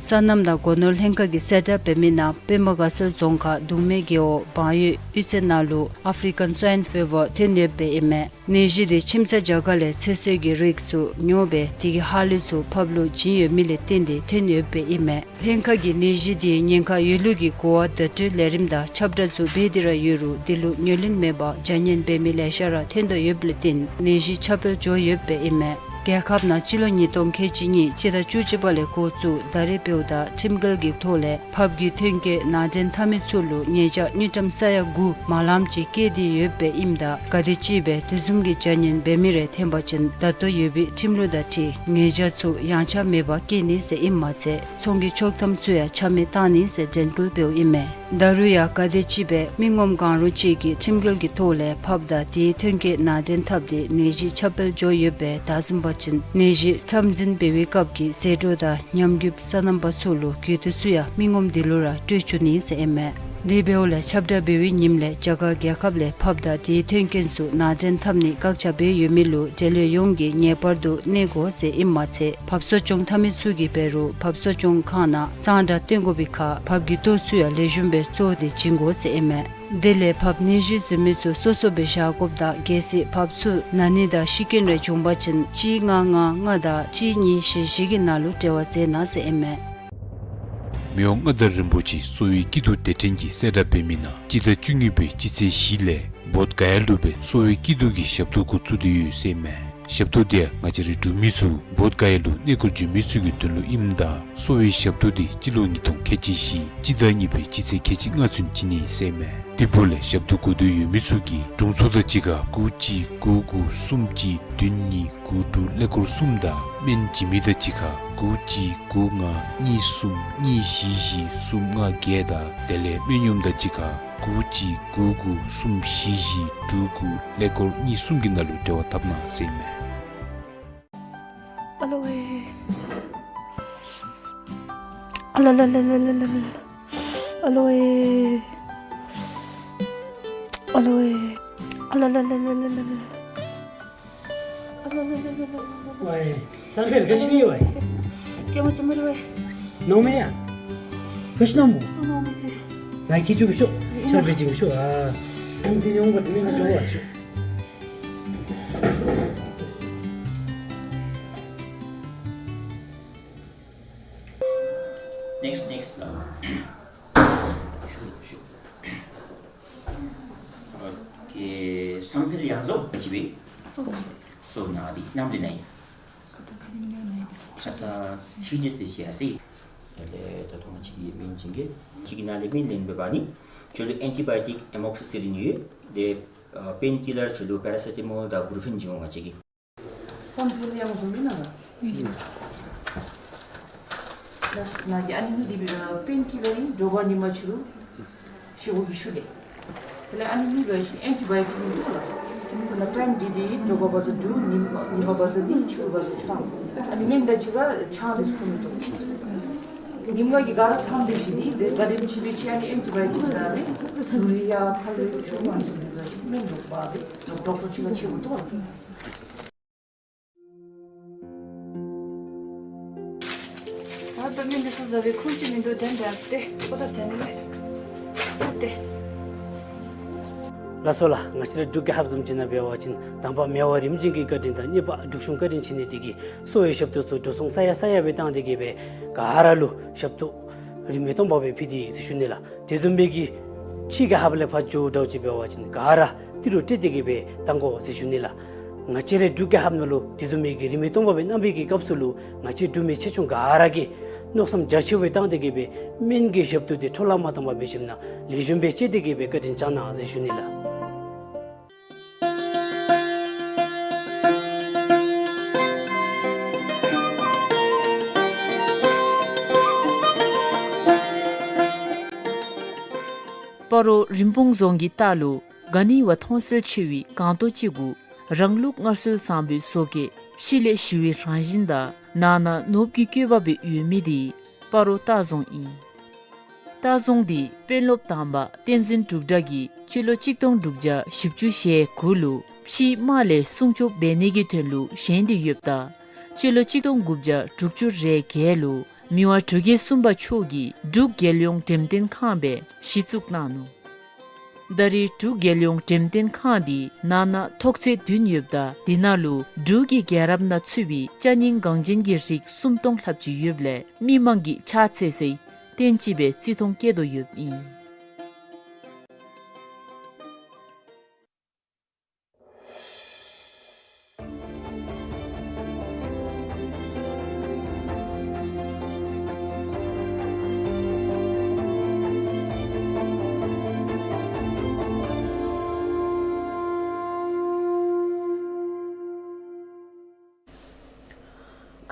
སོ་ནམ་དང་སྒོ་ནོར་ལྷན་ཁག་གིས་གསལ་བསྒྲགས་འབད་མི་ནང་སྤེན་པ་དགའ་ཚལ་རྫོང་ཁག་གདུང་མའི་རྒེད་འོག་བང་ཡོས་གཡུས་ཚན་ནང་ལུ་ཨཕ་རི་ཀན་སྭའིན་ཕི་བར་ཐོན་ཡོདཔ་སྦེ་ཨིན་མས། ནད་གཞི་དེ་ཁྱིམ་ཚང་རྒྱ་གར་ལས་ཚོད་བསྲེ་གི་རིགས་ཚུ་ཉོ་སྦེ་དེ་གི་ཧ་ལས་ཚུ་ཕགཔ་ལུ་བྱིན་ཡོད་མི་ལས་བརྟེན་ཏེ་ཐོན་ཡོདཔ་སྦེ་ཨིན་མས། ལྷན་ཁག་གིས་ནད་གཞི་དེ་ཉེན་ཁ་ཡོད་ལུགས་ཀྱི་གོ་བ་བརྡ་སྤྲོད་ལས་རིམ་དང་ཁྱབ་བསྒྲགས་ཚུ་འབད་དེ་ར་ཡོད་རུང་དེ་ལུ་ཉེར་ལེན་མེད་པར་བྱ་ཉེས་འབད་མི་ལེ་ཤ་ར་ཐོན་དོ་ཡོདཔ་ལས་བརྟེན་ནད་གཞི་ཁྱབ་སྤེལ་འགྱོ་ཡོདཔ་སྦེ་ཨིན་མས། རྒྱལ་ཁབ་ནང་སྤྱི་ལོ་ཉིས་སྟོང་ཁལ་གཅིག་གཉིས་སྤྱི་ཟླ་བཅུ་གཅིག་པ་ལས་འགོ་བཙུགས་ད་རེས་འབདཝ་ད་ཁྲིམས་འགལ་གྱི་ཐོག་ལས་ཕགཔ་གི་ཐོན་སྐྱེད་ནང་འདྲེན་འཐབ་མི་ཚུ་ལུ་ཉེས་བྱ་དངུལ་ཀྲམ་ས་ཡ་དགུ་མ་ལངམ་ཅིག་བཀལ་ཏེ་ཡོདཔ་སྦེ་ཨིནམ་ད་ག་དེ་ཅིག་སྦེ་དེ་བཟུམ་གྱི་བྱ་ཉེས་འབད་མི་རེ་ཐོན་པ་ཅིན་ད་ལྟོ་ཡོད་པའི་ཁྲིམས་ལུགས་དང་འཁྲིལ་ཉེས་བྱ་ཚུ་ཡངས་ཆག་མེད་པར་བཀལ་ནི་ཟེར་ཨིནམ་མ་ཚད་ཚོང་གི་ཆོག་ཐམ་ཚུ་ཡང་ཆ་མེད་བཏང་ནི་ཟེར་དྲན་སྐུལ་འབདཝ་ཨིན་མས། ད་རུང་ཡང་ག་དེ་ཅིག་སྦེ་མི་ངོམ་གང་རུང་ཅིག་གིས་ཁྲིམས་འགལ་གྱི་ཐོག་ལས་ཕགཔ་དང་དེའི་ཐོན་སྐྱེད་ནང་འདྲེན་འཐབ་སྟེ་ནད་གཞི་ཁྱབ་སྤེལ་འགྱོ་ཡོདཔ་སྦེ་བདའ་ཟུན་པ་ཅིན་ནད་གཞི་མཚམས་འཛིན་འབད་བའི་སྐབས་ཀྱི་ཟད་འགྲོ་དང་ཉམས་རྒུདཔ་སོ་ནམ་པ་ཚུ་ལུ་དགོས་འདོད་ཚུ་ཡང་མི་ངོམ་དེ་ལུ་ར་སྤྲོད་བཅུག་ནི་ཟེར་ཨིན་མས། དེ་འབདཝ་ལས་ཁྱབ་བསྒྲགས་འབད་བའི་ཉིནམ་ལས་རྒྱ་གར་རྒྱལ་ཁབ་ལས་ཕགཔ་དང་དེའི་ཐོན་སྐྱེད་ཚུ་ནང་འདྲེན་འཐབ་ནི་བཀག་ཆ་འབད་ཡོད་མི་ལུ་འབྲེལ་ཡོད་ཡོངས་ཀྱིས་ངེས་པར་དུ་གནས་དགོ་ཟེར་ཨིནམ་མ་ཚད་ཕགཔ་གསོ་སྐྱོང་འཐབ་མི་ཚུ་གིས་འབད་རུང་ཕགཔ་གསོ་སྐྱོང་ཁང་ནང་གཙང་སྦྲ་བཏོན་དགོ་པའི་ཁར་ཕགཔ་གི་ལྟོ་ཚུ་ཡང་ལེགས་ཤོམ་སྦེ་བཙོ་སྟེ་བྱིན་དགོ་ཟེར་ཨིན་མས། དེ་ལས་ཕགཔ་ནད་གཞི་བཟོ་མི་ཚུ་སོ་སོ་སྦེ་བཞག་དགོཔ་དང་གལ་སྲིད་ཕགཔ་ཚུ་ན་ནི་དང་ཤི་རྐྱེན་རེ་བྱུང་པ་ཅིན་གཅིག་ལྔ་ལྔ་ལྔ་དང་གཅིག་གཉིས་བཞི་བཞི་གི་ནང་ལུ་འབྲེལ་བ་མཛད་གནང་ཟེར་ཨིན་མས། མི་དབང་མངའ་བདག་རིན་པོ་ཆེ་གསོ་བའི་སྐྱིད་སྡུག་སྡེ་ཕྲན་གྱིས་གསལ་བསྒྲགས་འབད་མི་ནང་སྤྱི་ཟླ་བཅུ་གཉིས་པའི་སྤྱི་ཚེས་བཞི་ལས་བོདྷ་ག་ཡ་ལུ་སྦེ་གསོ་བའི་སྐྱིད་སྡུག་གི་ཞབས་ཏོག་འགོ་བཙུགས་ཏེ་ཡོད་ཟེར་ཨིན་མས། ཞབས་ཏོག་དེ་ཡང་ང་བཅས་རའི་འབྲུག་མི་ཚུ་བོདྷ་ག་ཡ་ལུ་གནས་སྐོར་འབྱོན་མི་ཚུ་གི་དོན་ལུ་ཨིནམ་ད་གསོ་བའི་ཞབས་ཏོག་དེ་སྤྱི་ལོ་ཉིས་སྟོང་ཁལ་གཅིག་བཞི་སྤྱི་ཟླ་གཉིས་པའི་སྤྱི་ཚེས་ཁལ་གཅིག་ལྔ་ཚུན་བྱིན་ནི་ཟེར་ཨིན་མས། དེ་འབདཝ་ལས་ཞབས་ཏོག་དགོས་འདོད་ཡོད་མི་ཚུ་གིས་དྲུང་འཚོ་དང་གཅིག་ཁར་དགུ་གཅིག་དགུ་དགུ་གསུམ་གཅིག་བདུན་གཉིས་དགུ་དྲུག་ཀླད་ཀོར་གསུམ་དང་སྨན་བྱིན་མི་དང་གཅིག་ཁར་དགུ་གཅིག་དགུ་ལྔ་གཉིས་གསུམ་གཉིས་བཞི་བཞི་གསུམ་ལྔ་བརྒྱད་དང་དེ་ལས་སྨན་གཡོགམ་དང་གཅིག་ཁར་དགུ་གཅིག་དགུ་དགུ་གསུམ་བཞི་བཞི་དྲུག་དགུ་ཀླད་ཀོར་གཉིས་གསུམ་གྱི་ནང་ལུ་འབྲེལ་བ་འཐབ་གནང་ཟེར་ཨིན་མས། ཨ་ལོ་ཝེ། ཨ་ལ་ལ་ལ། ཨ་ལོ་ཝེ། ཨ་ལོ་ཝེ། ཨ་ལ་ལ་ལ། ཝའི། བསམ་འཕེལ་ག་ཅི་སྨོ་ཝའི། སྐྱེས་མ་ཅིག་མ་རེད་ཝའི། ནོར་མེད་ཡ། ག་ཅི་ནོར་མོ། སུ་ནོར་མི་སྲིད། ལ་ཁྱི་ཅུ་གི་ཤོག་ཆར་པེ་ཅིག་གི་ཤོག་ཨ། ཁྱིམ་དེ་ཡོང་བ་དེ་མིན་གི་ཅོ་བ་ཤོག Next, next. ཞུ་ཞུ། ཨོ་ཁེ། བསམ་འཕེལ་ཡང་རྫོགས་ཅི་བས། སོ་ན་དེ་ནམ་དེ་ན་ཡ། ཁ་ཚ་ཁ་ཉིན་ཉ་ན་ཡ་དེ་ས། ཁ་ཚ་ཐི་ཇེས་དེ་ཤི་ཡ་སི། ད་ལྟ་ད་ཐོག་ཅིག་གི་སྨན་བྱིན་གེ། ཅིག་གི་ནང་ལས་སྨན་ལེན་འབད་བ་ནི་ཁྱོད་ལུ་ཨེན་ཊི་བའི་ཊིག་ཨེ་མོག་སི་སི་ལིན་ཡོད། དེ་པེན་ཀི་ལར་ཁྱོད་ལུ་པེ་ར་སེ་ཊ་མོལ་དང་བུ་རུ་ཕེན་བྱིན་འོང་ང་བཅས་ཀྱིས། བསམ་འཕེལ་ཡང་རྫོགས་མེན་ན་ལགས། ལགས་ན་གི་ཨ་ནི་གཉིས་འདི་སྦེ་པེན་ཀི་ལར་ཨིན། དྲོ་པ་ཉིན་མ་ཕྱི་རུ་བཞེས་སྒོ་གི་ཤུལ་ལས། དེ་ལས་ཨ་ནི་གཉིས་པ་ཨེན་ཊི་བའི་ཊིག་ཨིན་འདུག་ལགས། ཁོ་ན་ཊའིམ་འདི་འདི་དྲོ་པ་བ་ཟ་དྲུག་ཉིན་ཉིན་མ་བ་ཟ་གཉིས་ཕྱི་རུ་བ་ཟ་བཅུ་ཐམ། ཨ་ནི་སྨན་དང་གཅིག་ཁར་ཆང་ལས་ཁུར་མི་འདུག་ཉིན་མ་གི་ག་ར་ཚང་སྟེ་བཞེས་ནི། དེ་ག་དེམ་ཅིག་སྦེ་ཅིག་ཨ་ནི་ཨེན་ཊི་བའི་ཊིག་ཟ་མི་ཟུར་ཡ་ཁ་ལས་ཆུ་མ་ཟ་མི་ལ་ཅིག་སྨན་འདུག་པ་དེ་ཌོག་ཊར་ཅིག་ལ་ཆེ་བོ་འདུག་ལགས། ད་ལྟ་མི་འདི་ཚུ་ཟ་བའི་ཁུངས་ཅིག་མིན་འདུག། དྲན་དྲན་སྟེ་ཁོ་ད་དྲན་ནི་མེད་ཏེ། ལགས་སོ་ལགས། ང་བཅས་ར་འབྲུག་རྒྱལ་ཁབ་བཟུམ་ཅིག་ནང་འབད་བ་ཅིན་དང་པ་མི་དབང་རིམ་བྱོན་གྱི་བཀའ་དྲིན་དང་གཉིས་པ་འབྲུག་གཞུང་བཀའ་དྲིན་བྱིན་ནི་དེ་གིས་གསོ་བའི་ཞབས་ཏོག་ཚུ་འགྲོ་སོང་ས་ཡ་ས་ཡ་སྦེ་བཏང་སྟེ་གི་སྦེ་ག་ར་ལུ་ཞབས་ཏོག་རིན་མེད་སྟོང་པ་སྦེ་ཕུལ་ཏེ་ཟེར་ཞུ་ནི་ལགས། དེ་བཟུམ་སྦེ་གི་ཕྱི་རྒྱལ་ཁབ་ལས་ཕར་འགྱོཝ་འདྲཝ་ཅིག་འབད་བ་ཅིན་ག་ར་ཏི་རུ་སྤྲོད་དེ་གི་སྦེ་བཏང་དགོ་ཟེར་ཞུ་ནི་ལགས། ང་བཅས་རའི་འབྲུག་རྒྱལ་ཁབ་ནང་ལུ་དེ་བཟུམ་མའི་གི་རིན་མེད་སྟོང་པ་སྦེ་གནང་བའི་གི་སྐབས་སུ་ལུ་ང་བཅས་འབྲུག་མི་ཆེ་ཆུང་ག་ར་གིས་མནོ་བསམ་རྒྱ་ཆེ་བའི་བཏང་སྟེ་གི་སྦེ་སྨན་གྱི་ཞབས་ཏོག་དེ་འཕྲོ་བརླག་མ་བཏང་པར་སྦེ་བཞེསཔ་ན་ལེགས་ཤོམ་སྦེ་སྤྱད་དེ་གི་སྦེ་བཀའ་དྲིན་བསྐྱང་གནང་ཟེར་ཞུ་ནི་ལགས། སྤ་རོ་རིན་སྤུངས་རྫོང་གི་ལྟག་ལུ་ག་ནི་བ་མཐོང་གསལ་ཆེ་བའི་སྒང་ཏོག་ཅིག་གུ་རང་ལུགས་སྔར་སྲོལ་བཟང་པོའི་བཟོ་བཀོད་ཕྱི་ལས་ཞི་བའི་རང་བཞིན་དང་ནང་ན་ནོར་བུ་གི་བཀོད་པ་སྦེ་ཡོད་མི་དེ་སྤ་རོ་ལྟ་རྫོང་ཨིན། ལྟ་རྫོང་དེ་དཔོན་སློབ་དང་པ་བསྟན་འཛིན་འབྲུག་གྲགས་ཀྱིས་སྤྱི་ལོ་གཅིག་སྟོང་དྲུག་བརྒྱ་བཞི་བཅུ་ཞེ་དགུ་ལུ་ཕྱིའི་དམག་ལས་སྲུང་སྐྱོབ་འབད་ནི་གི་དོན་ལུ་བཞེངས་ཏེ་ཡོདཔ་ད་སྤྱི་ལོ་གཅིག་སྟོང་དགུ་བརྒྱ་དྲུག་ཅུ་རེ་བརྒྱད་ལུ་ མི་དབང་འབྲུག་རྒྱལ་གསུམ་པ་མཆོག་གིས་འབྲུག་རྒྱལ་ཡོངས་འགྲེམས་སྟོན་ཁང་སྦེ་གཞི་བཙུགས་གནང་ནུག། ད་རེས་འབྲུག་རྒྱལ་ཡོངས་འགྲེམས་སྟོན་ཁང་འདི་ནང་ན་ཐོག་ཚད་བདུན་ཡོདཔ་ད་དེ་ནང་ལུ་འབྲུག་གི་རྒྱལ་རབས་ནང་ཚུད་པའི་ཅ་རྙིང་འགངས་ཅན་གྱི་རིགས་སུམ་སྟོང་ལྷགཔ་ཅིག་ཡོདཔ་ལས་མི་མང་གིས་ཕྱག་འཚལ་སའི་རྟེན་ཅིག་སྦེ་བརྩི་མཐོང་བསྐྱེད་དོ་ཡོདཔ་ཨིན།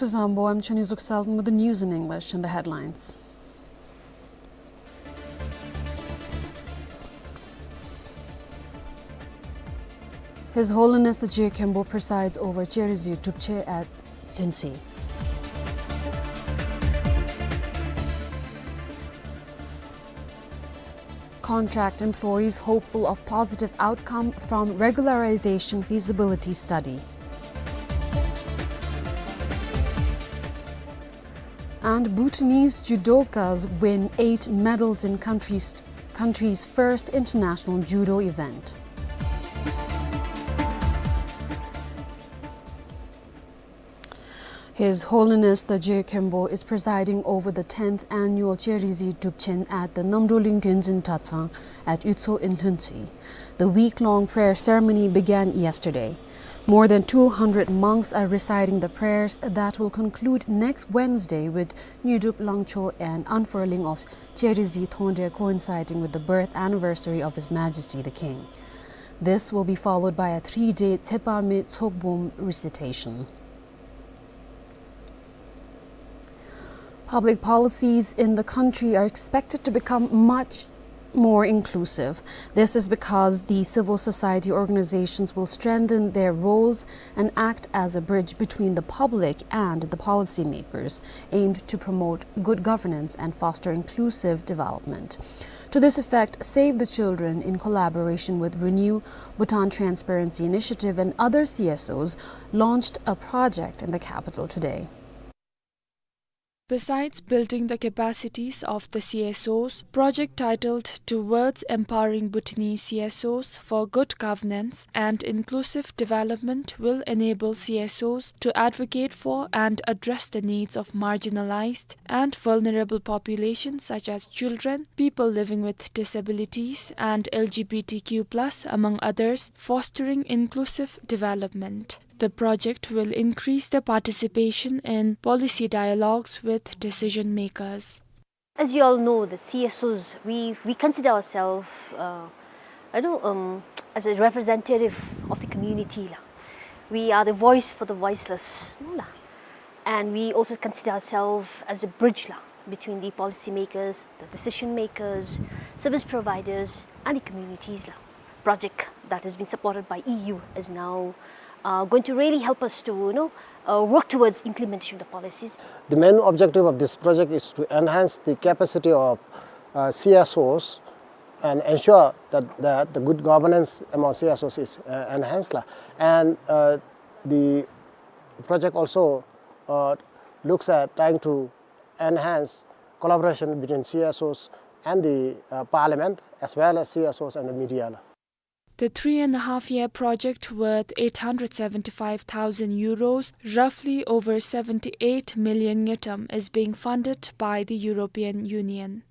Kuzuzangpo, I'm Chuni Zuksaltan with the news in English and the headlines. His Holiness the Je Khenpo presides over Cherizi Drupchen at Lhuentse. Contract employees hopeful of positive outcome from regularization feasibility study. And Bhutanese judokas win eight medals in country's, country's first international judo event. His Holiness the Je Khenpo is presiding over the tenth annual Cherizi Drupchen at the Namdrolin Gyonzin Tatsang at Utso in Lhuentse. The week-long prayer ceremony began yesterday. More than two hundred monks are reciting the prayers that will conclude next Wednesday with Nyudrup Langcho and unfurling of Cherizi Thongdre coinciding with the birth anniversary of His Majesty the King. This will be followed by a three-day Tsepa Me Tsokbom recitation. Public policies in the country are expected to become much more inclusive. This is because the civil society organizations will strengthen their roles and act as a bridge between the public and the policymakers, aimed to promote good governance and foster inclusive development. To this effect, Save the Children, in collaboration with Renew, Bhutan Transparency Initiative, and other C S Os, launched a project in the capital today. Besides building the capacities of the C S Os, project titled Towards Empowering Bhutanese C S Os for Good Governance and Inclusive Development will enable C S Os to advocate for and address the needs of marginalized and vulnerable populations such as children, people living with disabilities, and L G B T Q plus, among others, fostering inclusive development. The project will increase the participation in policy dialogues with decision makers. As you all know, the C S Os, we, we consider ourselves, uh, you know, um, as a representative of the community, la. We are the voice for the voiceless, no, la. And we also consider ourselves as a bridge, la, between the policymakers, the decision makers, service providers, and the communities, la. Project that has been supported by E U is now, uh, going to really help us to, you know, uh, work towards implementation of the policies. The main objective of this project is to enhance the capacity of, uh, C S Os and ensure that, that the good governance among C S Os is, uh, enhanced, la. And, uh, the project also, uh, looks at trying to enhance collaboration between C S Os and the, uh, parliament, as well as C S Os and the media. The three and a half year project, worth eight hundred seventy-five thousand euros, roughly over seventy-eight million ngultrum, is being funded by the European Union.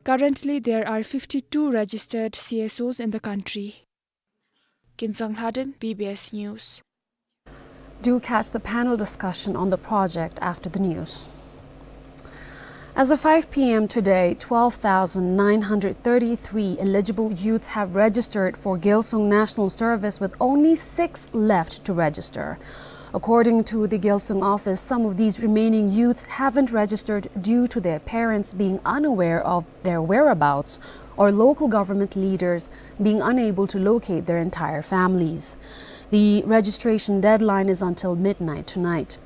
Currently, there are fifty-two registered C S Os in the country. Kinsang Lhaden, B B S News. Do catch the panel discussion on the project after the news. As of five P M today, twelve thousand nine hundred thirty-three eligible youths have registered for Gyalsung National Service, with only six left to register. According to the Gyalsung office, some of these remaining youths haven't registered due to their parents being unaware of their whereabouts or local government leaders being unable to locate their entire families. The registration deadline is until midnight tonight.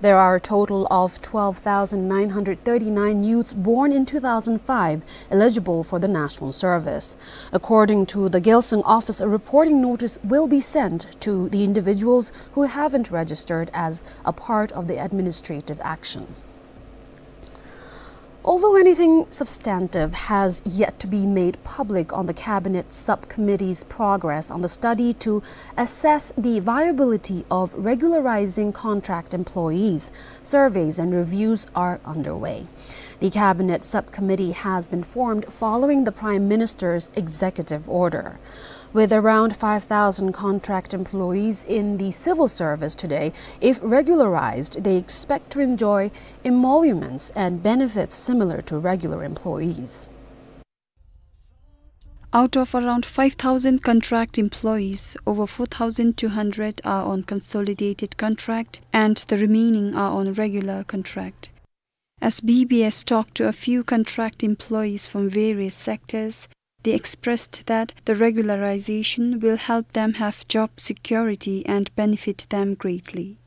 There are a total of twelve thousand nine hundred thirty-nine youths born in two thousand five eligible for the national service. According to the Gyalsung office, a reporting notice will be sent to the individuals who haven't registered as a part of the administrative action. Although anything substantive has yet to be made public on the Cabinet Subcommittee's progress on the study to assess the viability of regularizing contract employees, surveys and reviews are underway. The Cabinet Subcommittee has been formed following the Prime Minister's executive order. With around five thousand contract employees in the civil service today, if regularized, they expect to enjoy emoluments and benefits similar to regular employees. Out of around five thousand contract employees, over four thousand two hundred are on consolidated contract and the remaining are on regular contract. As B B S talked to a few contract employees from various sectors, they expressed that the regularization will help them have job security and benefit them greatly.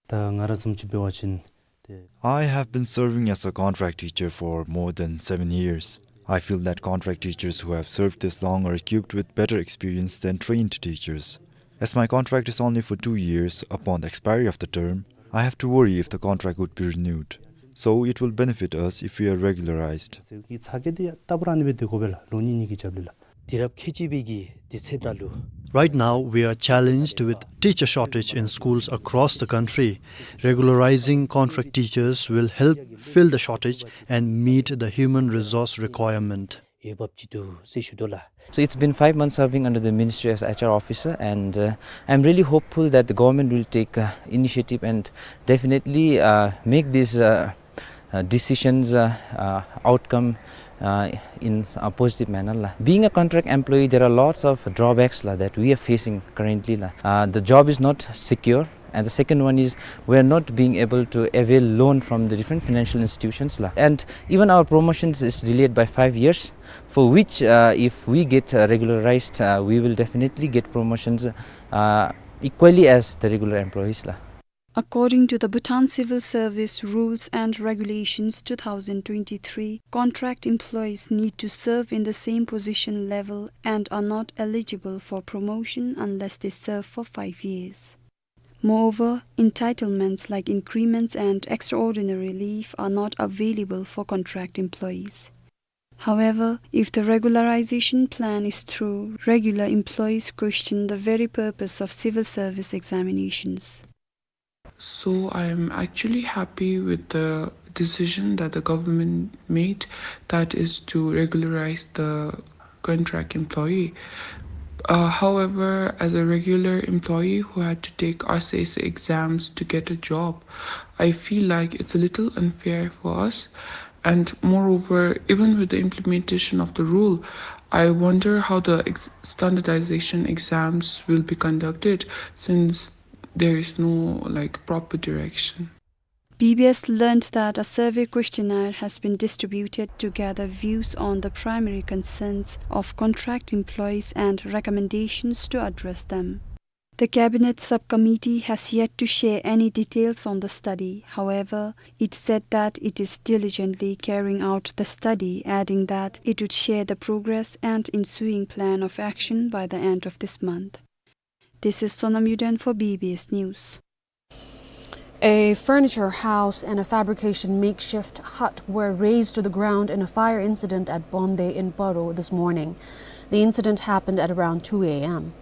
ད་ང་ར་བཟུམ་ཅིག་འབད་བ་ཅིན་ཏེ། I have been serving as a contract teacher for more than seven years. I feel that contract teachers who have served this long are equipped with better experience than trained teachers. As my contract is only for two years, upon the expiry of the term, I have to worry if the contract would be renewed. So it will benefit us if we are regularized. ཟེར་གྱི་ཚ་གྱང་འདི་ཡང་ད་བར་ཨ་ནི་སྦེ་སྡོད་དགོ་པས་ལགས། ལོ་གཉིས་གཉིས་ཀྱི་རྒྱབ་ལས་ལགས། དུས་རབས་ཁལ་གཅིག་པའི་གི་དུས་ཚོད་ནང་ལུ། Right now, we are challenged with teacher shortage in schools across the country. Regularizing contract teachers will help fill the shortage and meet the human resource requirement. འོས་འབབ་ཅིག་འདུག་ཟེར་ཞུ་དོ་ལགས། So it's been five months serving under the ministry as H R officer, and, uh, I'm really hopeful that the government will take, uh, initiative and definitely, uh, make these, uh, uh, decisions, uh, uh, outcome, uh, in a positive manner, la. Being a contract employee, there are lots of drawbacks, la, that we are facing currently, la. Uh, the job is not secure, and the second one is we are not being able to avail loan from the different financial institutions, la. And even our promotions is delayed by five years, for which, uh, if we get, uh, regularized, uh, we will definitely get promotions, uh, equally as the regular employees, la. According to the Bhutan Civil Service Rules and Regulations two thousand twenty-three, contract employees need to serve in the same position level and are not eligible for promotion unless they serve for five years. Moreover, entitlements like increments and extraordinary leave are not available for contract employees. However, if the regularization plan is through, regular employees question the very purpose of civil service examinations. So I'm actually happy with the decision that the government made, that is to regularize the contract employee. Uh, however, as a regular employee who had to take R C S A exams to get a job, I feel like it's a little unfair for us. And moreover, even with the implementation of the rule, I wonder how the ex-, standardization exams will be conducted, since there is no, like, proper direction. B B S learned that a survey questionnaire has been distributed to gather views on the primary concerns of contract employees and recommendations to address them. The Cabinet Subcommittee has yet to share any details on the study. However, it said that it is diligently carrying out the study, adding that it would share the progress and ensuing plan of action by the end of this month. This is Sonam Yuden for B B S News. A furniture house and a fabrication makeshift hut were razed to the ground in a fire incident at Bonde in Paro this morning. The incident happened at around two A M.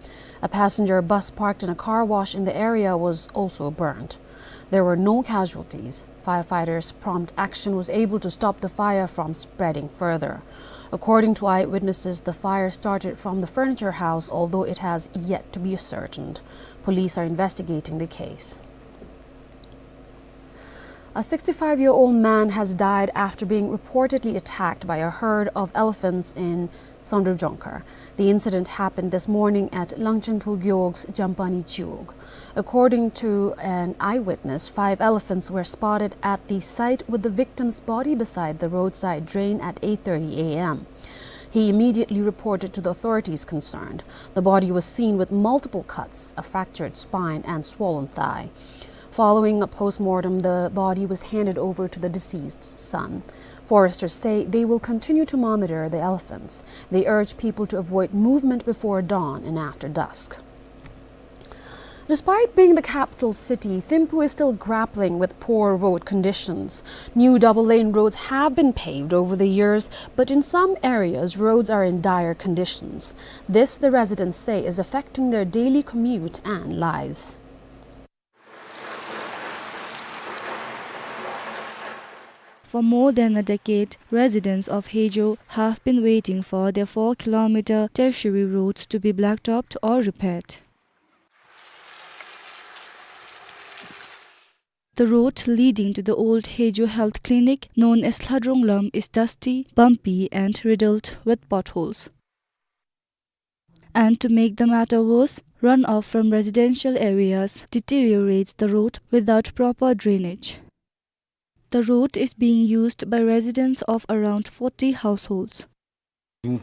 A passenger bus parked in a car wash in the area was also burned. There were no casualties. Firefighters' prompt action was able to stop the fire from spreading further. According to eyewitnesses, the fire started from the furniture house, although it has yet to be ascertained. Police are investigating the case. A sixty-five-year-old man has died after being reportedly attacked by a herd of elephants in Samdrup Jongkhar. The incident happened this morning at Langchenphu Gyog's Jampani Chiwog. According to an eyewitness, five elephants were spotted at the site with the victim's body beside the roadside drain at eight thirty A M. He immediately reported to the authorities concerned. The body was seen with multiple cuts, a fractured spine, and swollen thigh. Following a post-mortem, the body was handed over to the deceased's son. Foresters say they will continue to monitor the elephants. They urge people to avoid movement before dawn and after dusk. Despite being the capital city, Thimphu is still grappling with poor road conditions. New double-lane roads have been paved over the years, but in some areas, roads are in dire conditions. This, the residents say, is affecting their daily commute and lives. For more than a decade, residents of Hejo have been waiting for their four-kilometer tertiary roads to be blacktopped or repaired. The road leading to the old Hejo Health Clinic, known as Lhadrong Lam, is dusty, bumpy, and riddled with potholes. And to make the matter worse, runoff from residential areas deteriorates the road without proper drainage. The road is being used by residents of around forty households. When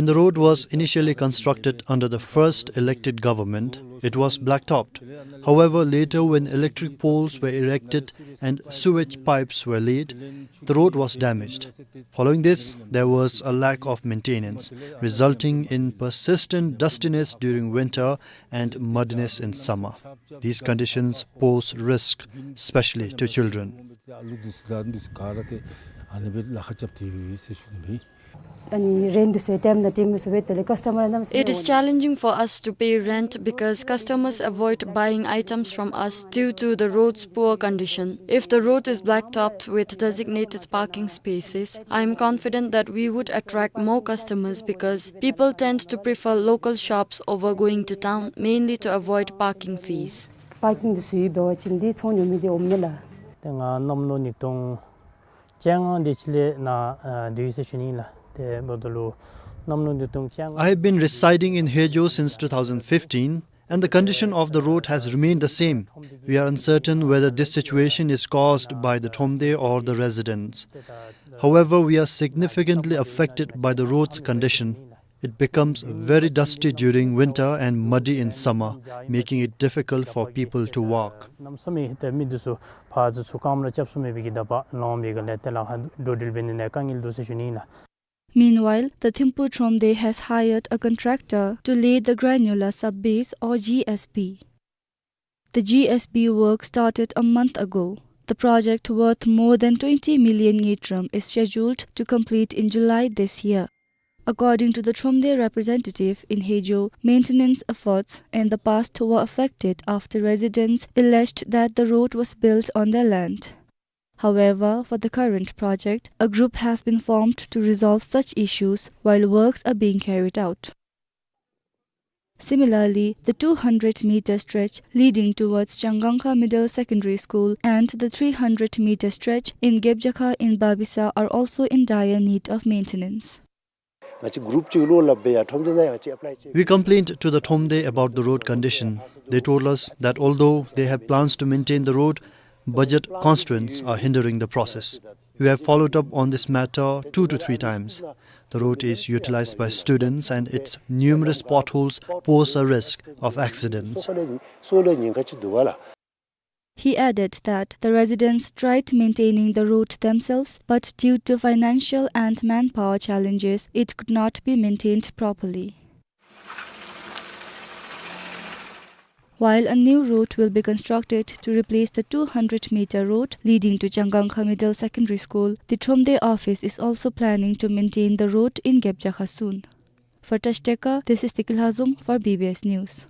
the road was initially constructed under the first elected government, it was blacktopped. However, later, when electric poles were erected and sewage pipes were laid, the road was damaged. Following this, there was a lack of maintenance, resulting in persistent dustiness during winter and muddiness in summer. These conditions pose risk, especially to children. It is challenging for us to pay rent because customers avoid buying items from us due to the road's poor condition. If the road is blacktopped with designated parking spaces, I am confident that we would attract more customers because people tend to prefer local shops over going to town, mainly to avoid parking fees. Parking འདི་ཚུ་ཡོདཔ་འབད་བ་ཅིན་འདི་ཚོང་ཉོ་མི་འདི་འོང་ནི་ལགས། ཏེ་ང་གནམ་ལོ་ཉིས་སྟོང་བཅོ་ལྔ་དེ་ཅིག་ལས་ནཱ་ཨ་སྡོད་ཡི་ཟེར་ཞུ་ནི་ཨིན་ལགས། དེ་འབདཝ་ད་ལུ་གནམ་ལོ་ཉིས་སྟོང་བཅོ་ལྔ། I have been residing in Hejo since two thousand fifteen, and the condition of the road has remained the same. We are uncertain whether this situation is caused by the Thromde or the residents. However, we are significantly affected by the road's condition. It becomes very dusty during winter and muddy in summer, making it difficult for people to walk. གནམ་ས་མེད་ཏེ་མི་འདི་ཚུ་ཕར་ཚུར་ཚུར་རྐངམ་ར་རྐྱབ་ཚུགས་མེད་པའི་གི་ད་པ་ལོང་པའི་གི་ལས་དེ་ལཱ་ཁག་འགྲོ་འགྲུལ་འབད་ནི་ནང་དཀའ་ངལ་འདུག་ཟེར་ཞུ་ནི་ཨིན་ལགས། Meanwhile, the Thimphu Thromde has hired a contractor to lay the granular sub-base or G S B. The G S B work started a month ago. The project, worth more than twenty million ngultrum, is scheduled to complete in July this year. According to the Thromde representative in Hejo, maintenance efforts in the past were affected after residents alleged that the road was built on their land. However, for the current project, a group has been formed to resolve such issues while works are being carried out. Similarly, the two hundred meter stretch leading towards Changangkha Middle Secondary School and the three hundred meter stretch in Gebjakha in Babisa are also in dire need of maintenance. ང་བཅས་གུ་རུབ་ཅིག་ལུ་སླབ་སྦེ་ཡར་ཁྲོམ་སྡེ་ནང་ཡང་ཅིག་ཨེཔ་ལའི་བྱས། We complained to the Thromde about the road condition. They told us that although they have plans to maintain the road, budget constraints are hindering the process. We have followed up on this matter two to three times. The road is utilized by students and its numerous potholes pose a risk of accidents. སོ་ལས་ཉེན་ཁ་ཅིག་འདུག་པ་ལགས། He added that the residents tried maintaining the road themselves, but due to financial and manpower challenges, it could not be maintained properly. While a new road will be constructed to replace the two hundred meter road leading to Changangkha Middle Secondary School, the Thromde office is also planning to maintain the road in Gebjakha soon. For Tash Teka, this is Tikil Hazum for B B S News.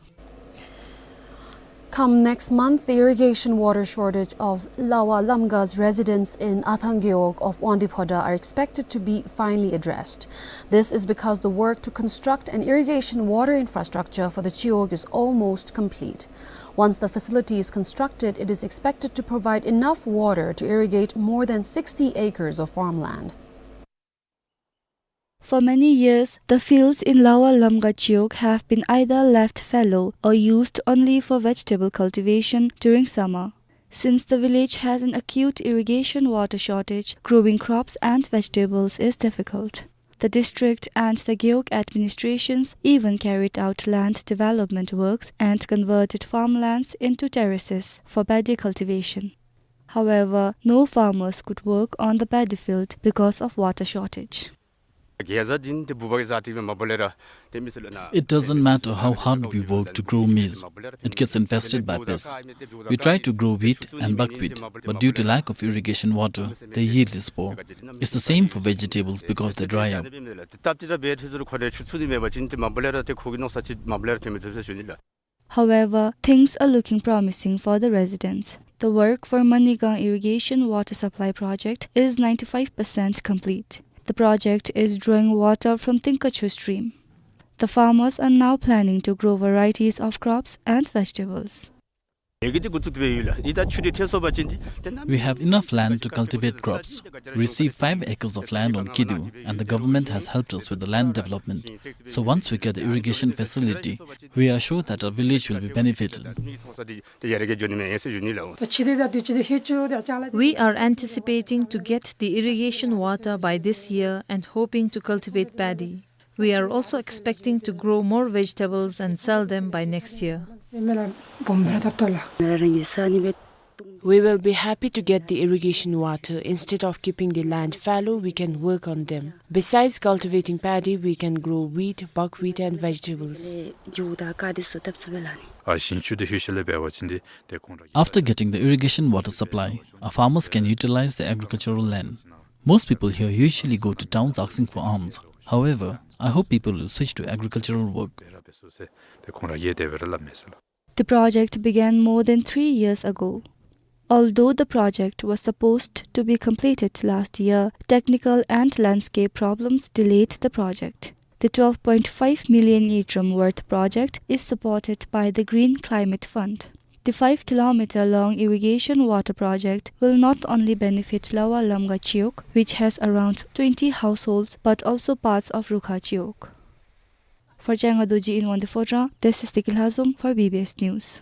Come next month, the irrigation water shortage of Lawa Lamga's residents in Athang Gewog of Wangdue Phodrang are expected to be finally addressed. This is because the work to construct an irrigation water infrastructure for the Gewog is almost complete. Once the facility is constructed, it is expected to provide enough water to irrigate more than sixty acres of farmland. For many years, the fields in Lawa Lamga Gewog have been either left fallow or used only for vegetable cultivation during summer. Since the village has an acute irrigation water shortage, growing crops and vegetables is difficult. The district and the Gewog administrations even carried out land development works and converted farmlands into terraces for paddy cultivation. However, no farmers could work on the paddy field because of water shortage. It doesn't matter how hard we work to grow maize, it gets infested by pests. We try to grow wheat and buckwheat, but due to lack of irrigation water, the yield is poor. It's the same for vegetables because they dry up. However, things are looking promising for the residents. The work for Manigang Irrigation Water Supply Project is ninety-five percent complete. The project is drawing water from Tinkachu stream. The farmers are now planning to grow varieties of crops and vegetables. We have enough land to cultivate crops. We receive five acres of land on Kidu, and the government has helped us with the land development. So once we get the irrigation facility, we are sure that our village will be benefited. We are anticipating to get the irrigation water by this year and hoping to cultivate paddy. We are also expecting to grow more vegetables and sell them by next year. We will be happy to get the irrigation water. Instead of keeping the land fallow, we can work on them. Besides cultivating paddy, we can grow wheat, buckwheat, and vegetables. After getting the irrigation water supply, our farmers can utilize the agricultural land. Most people here usually go to towns asking for alms. However, I hope people will switch to agricultural work. The project began more than three years ago. Although the project was supposed to be completed last year, technical and landscape problems delayed the project. The twelve point five million ngultrum worth project is supported by the Green Climate Fund. The five kilometer long irrigation water project will not only benefit Lower Lamga Chiwog, which has around twenty households, but also parts of Rukha Chiwog. For Changa Dorji in Wangdue Phodrang, this is Deki Lhazom for B B S News.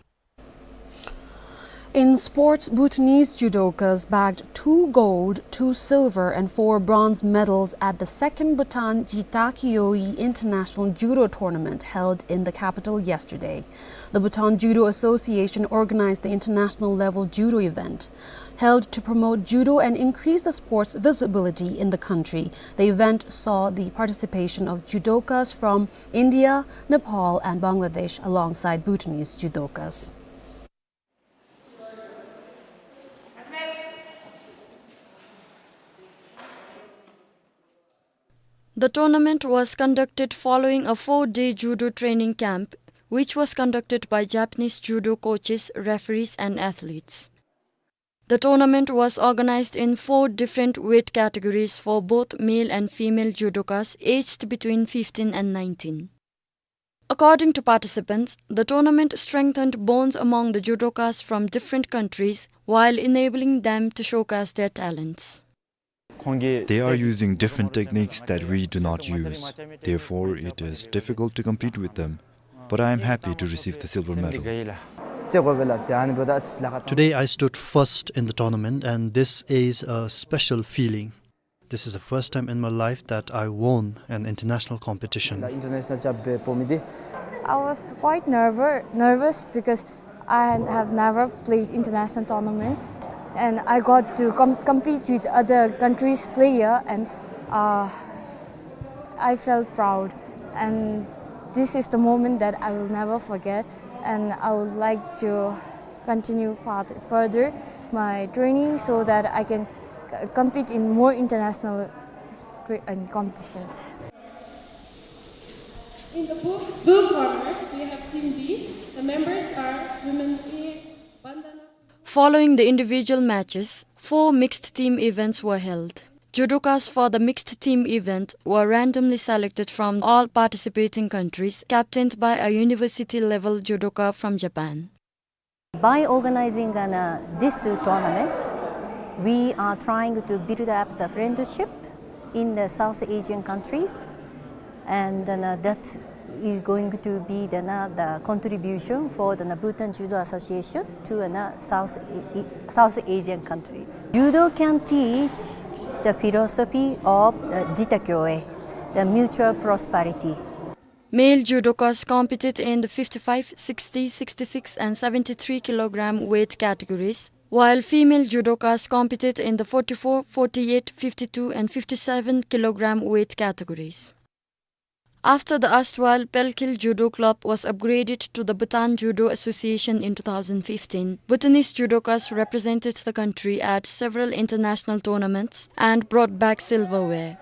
In sports, Bhutanese judokas bagged two gold, two silver, and four bronze medals at the second Bhutan Jitakyoyi International Judo Tournament held in the capital yesterday. The Bhutan Judo Association organized the international level judo event, held to promote judo and increase the sport's visibility in the country. The event saw the participation of judokas from India, Nepal, and Bangladesh alongside Bhutanese judokas. The tournament was conducted following a four-day judo training camp, which was conducted by Japanese judo coaches, referees, and athletes. The tournament was organized in four different weight categories for both male and female judokas aged between fifteen and nineteen. According to participants, the tournament strengthened bonds among the judokas from different countries while enabling them to showcase their talents. They are using different techniques that we do not use. Therefore, it is difficult to compete with them. But I am happy to receive the silver medal. Today I stood first in the tournament, and this is a special feeling. This is the first time in my life that I won an international competition. I was quite nervous, nervous because I have never played international tournament, and I got to com- compete with other countries' player, and uh, I felt proud. And this is the moment that I will never forget, and I would like to continue further, further my training so that I can c- compete in more international tra- and competitions. In the blue, blue corner, we have Team B. The members are Women A, Bandana. Following the individual matches, four mixed team events were held. Judokas for the mixed team event were randomly selected from all participating countries, captained by a university-level judoka from Japan. By organizing an, uh, this tournament, we are trying to build up the friendship in the South Asian countries, and, uh, that is going to be the, uh, the contribution for the, uh, Bhutan Judo Association to, uh, South, South Asian countries. Judo can teach the philosophy of, uh, Jitakyoe, the mutual prosperity. Male judokas competed in the fifty-five, sixty, sixty-six and seventy-three kilogram weight categories, while female judokas competed in the forty-four, forty-eight, fifty-two and fifty-seven kilogram weight categories. After the erstwhile Pelkhel Judo Club was upgraded to the Bhutan Judo Association in two thousand fifteen, Bhutanese judokas represented the country at several international tournaments and brought back silverware.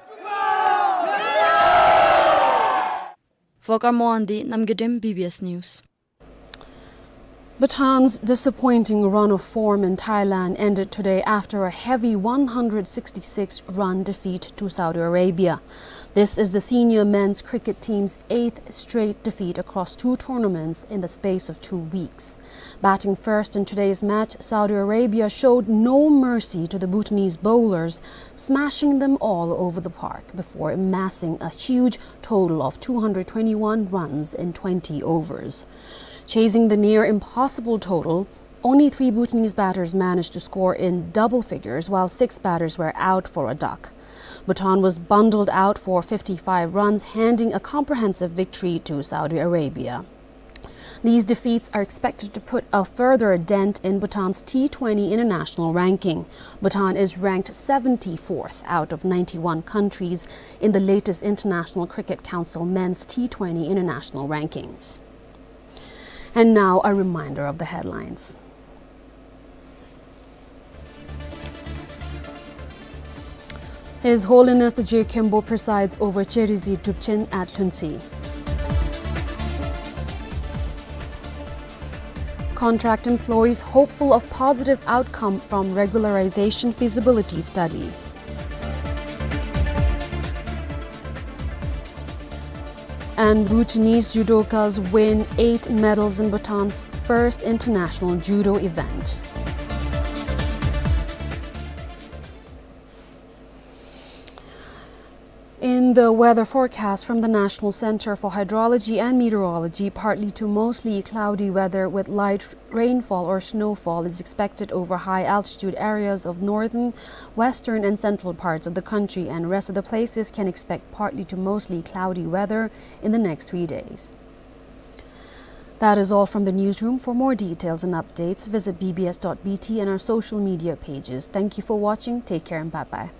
For Kharmon Wangdi, Namgay Dem, B B S News. Bhutan's disappointing run of form in Thailand ended today after a heavy one hundred sixty-six run defeat to Saudi Arabia. This is the senior men's cricket team's eighth straight defeat across two tournaments in the space of two weeks. Batting first in today's match, Saudi Arabia showed no mercy to the Bhutanese bowlers, smashing them all over the park before amassing a huge total of two hundred twenty-one runs in twenty overs. Chasing the near impossible total, only three Bhutanese batters managed to score in double figures, while six batters were out for a duck. Bhutan was bundled out for fifty-five runs, handing a comprehensive victory to Saudi Arabia. These defeats are expected to put a further dent in Bhutan's T twenty international ranking. Bhutan is ranked seventy-fourth out of ninety-one countries in the latest International Cricket Council Men's T twenty international rankings. And now, a reminder of the headlines. His Holiness the Je Khenpo presides over Cherizi Drupchen at Lhuentse. Contract employees hopeful of positive outcome from regularization feasibility study. And Bhutanese judokas win eight medals in Bhutan's first international judo event. In the weather forecast from the National Center for Hydrology and Meteorology, partly to mostly cloudy weather with light rainfall or snowfall is expected over high altitude areas of northern, western and central parts of the country, and rest of the places can expect partly to mostly cloudy weather in the next three days. That is all from the newsroom. For more details and updates, visit B B S dot B T and our social media pages. Thank you for watching. Take care and bye-bye.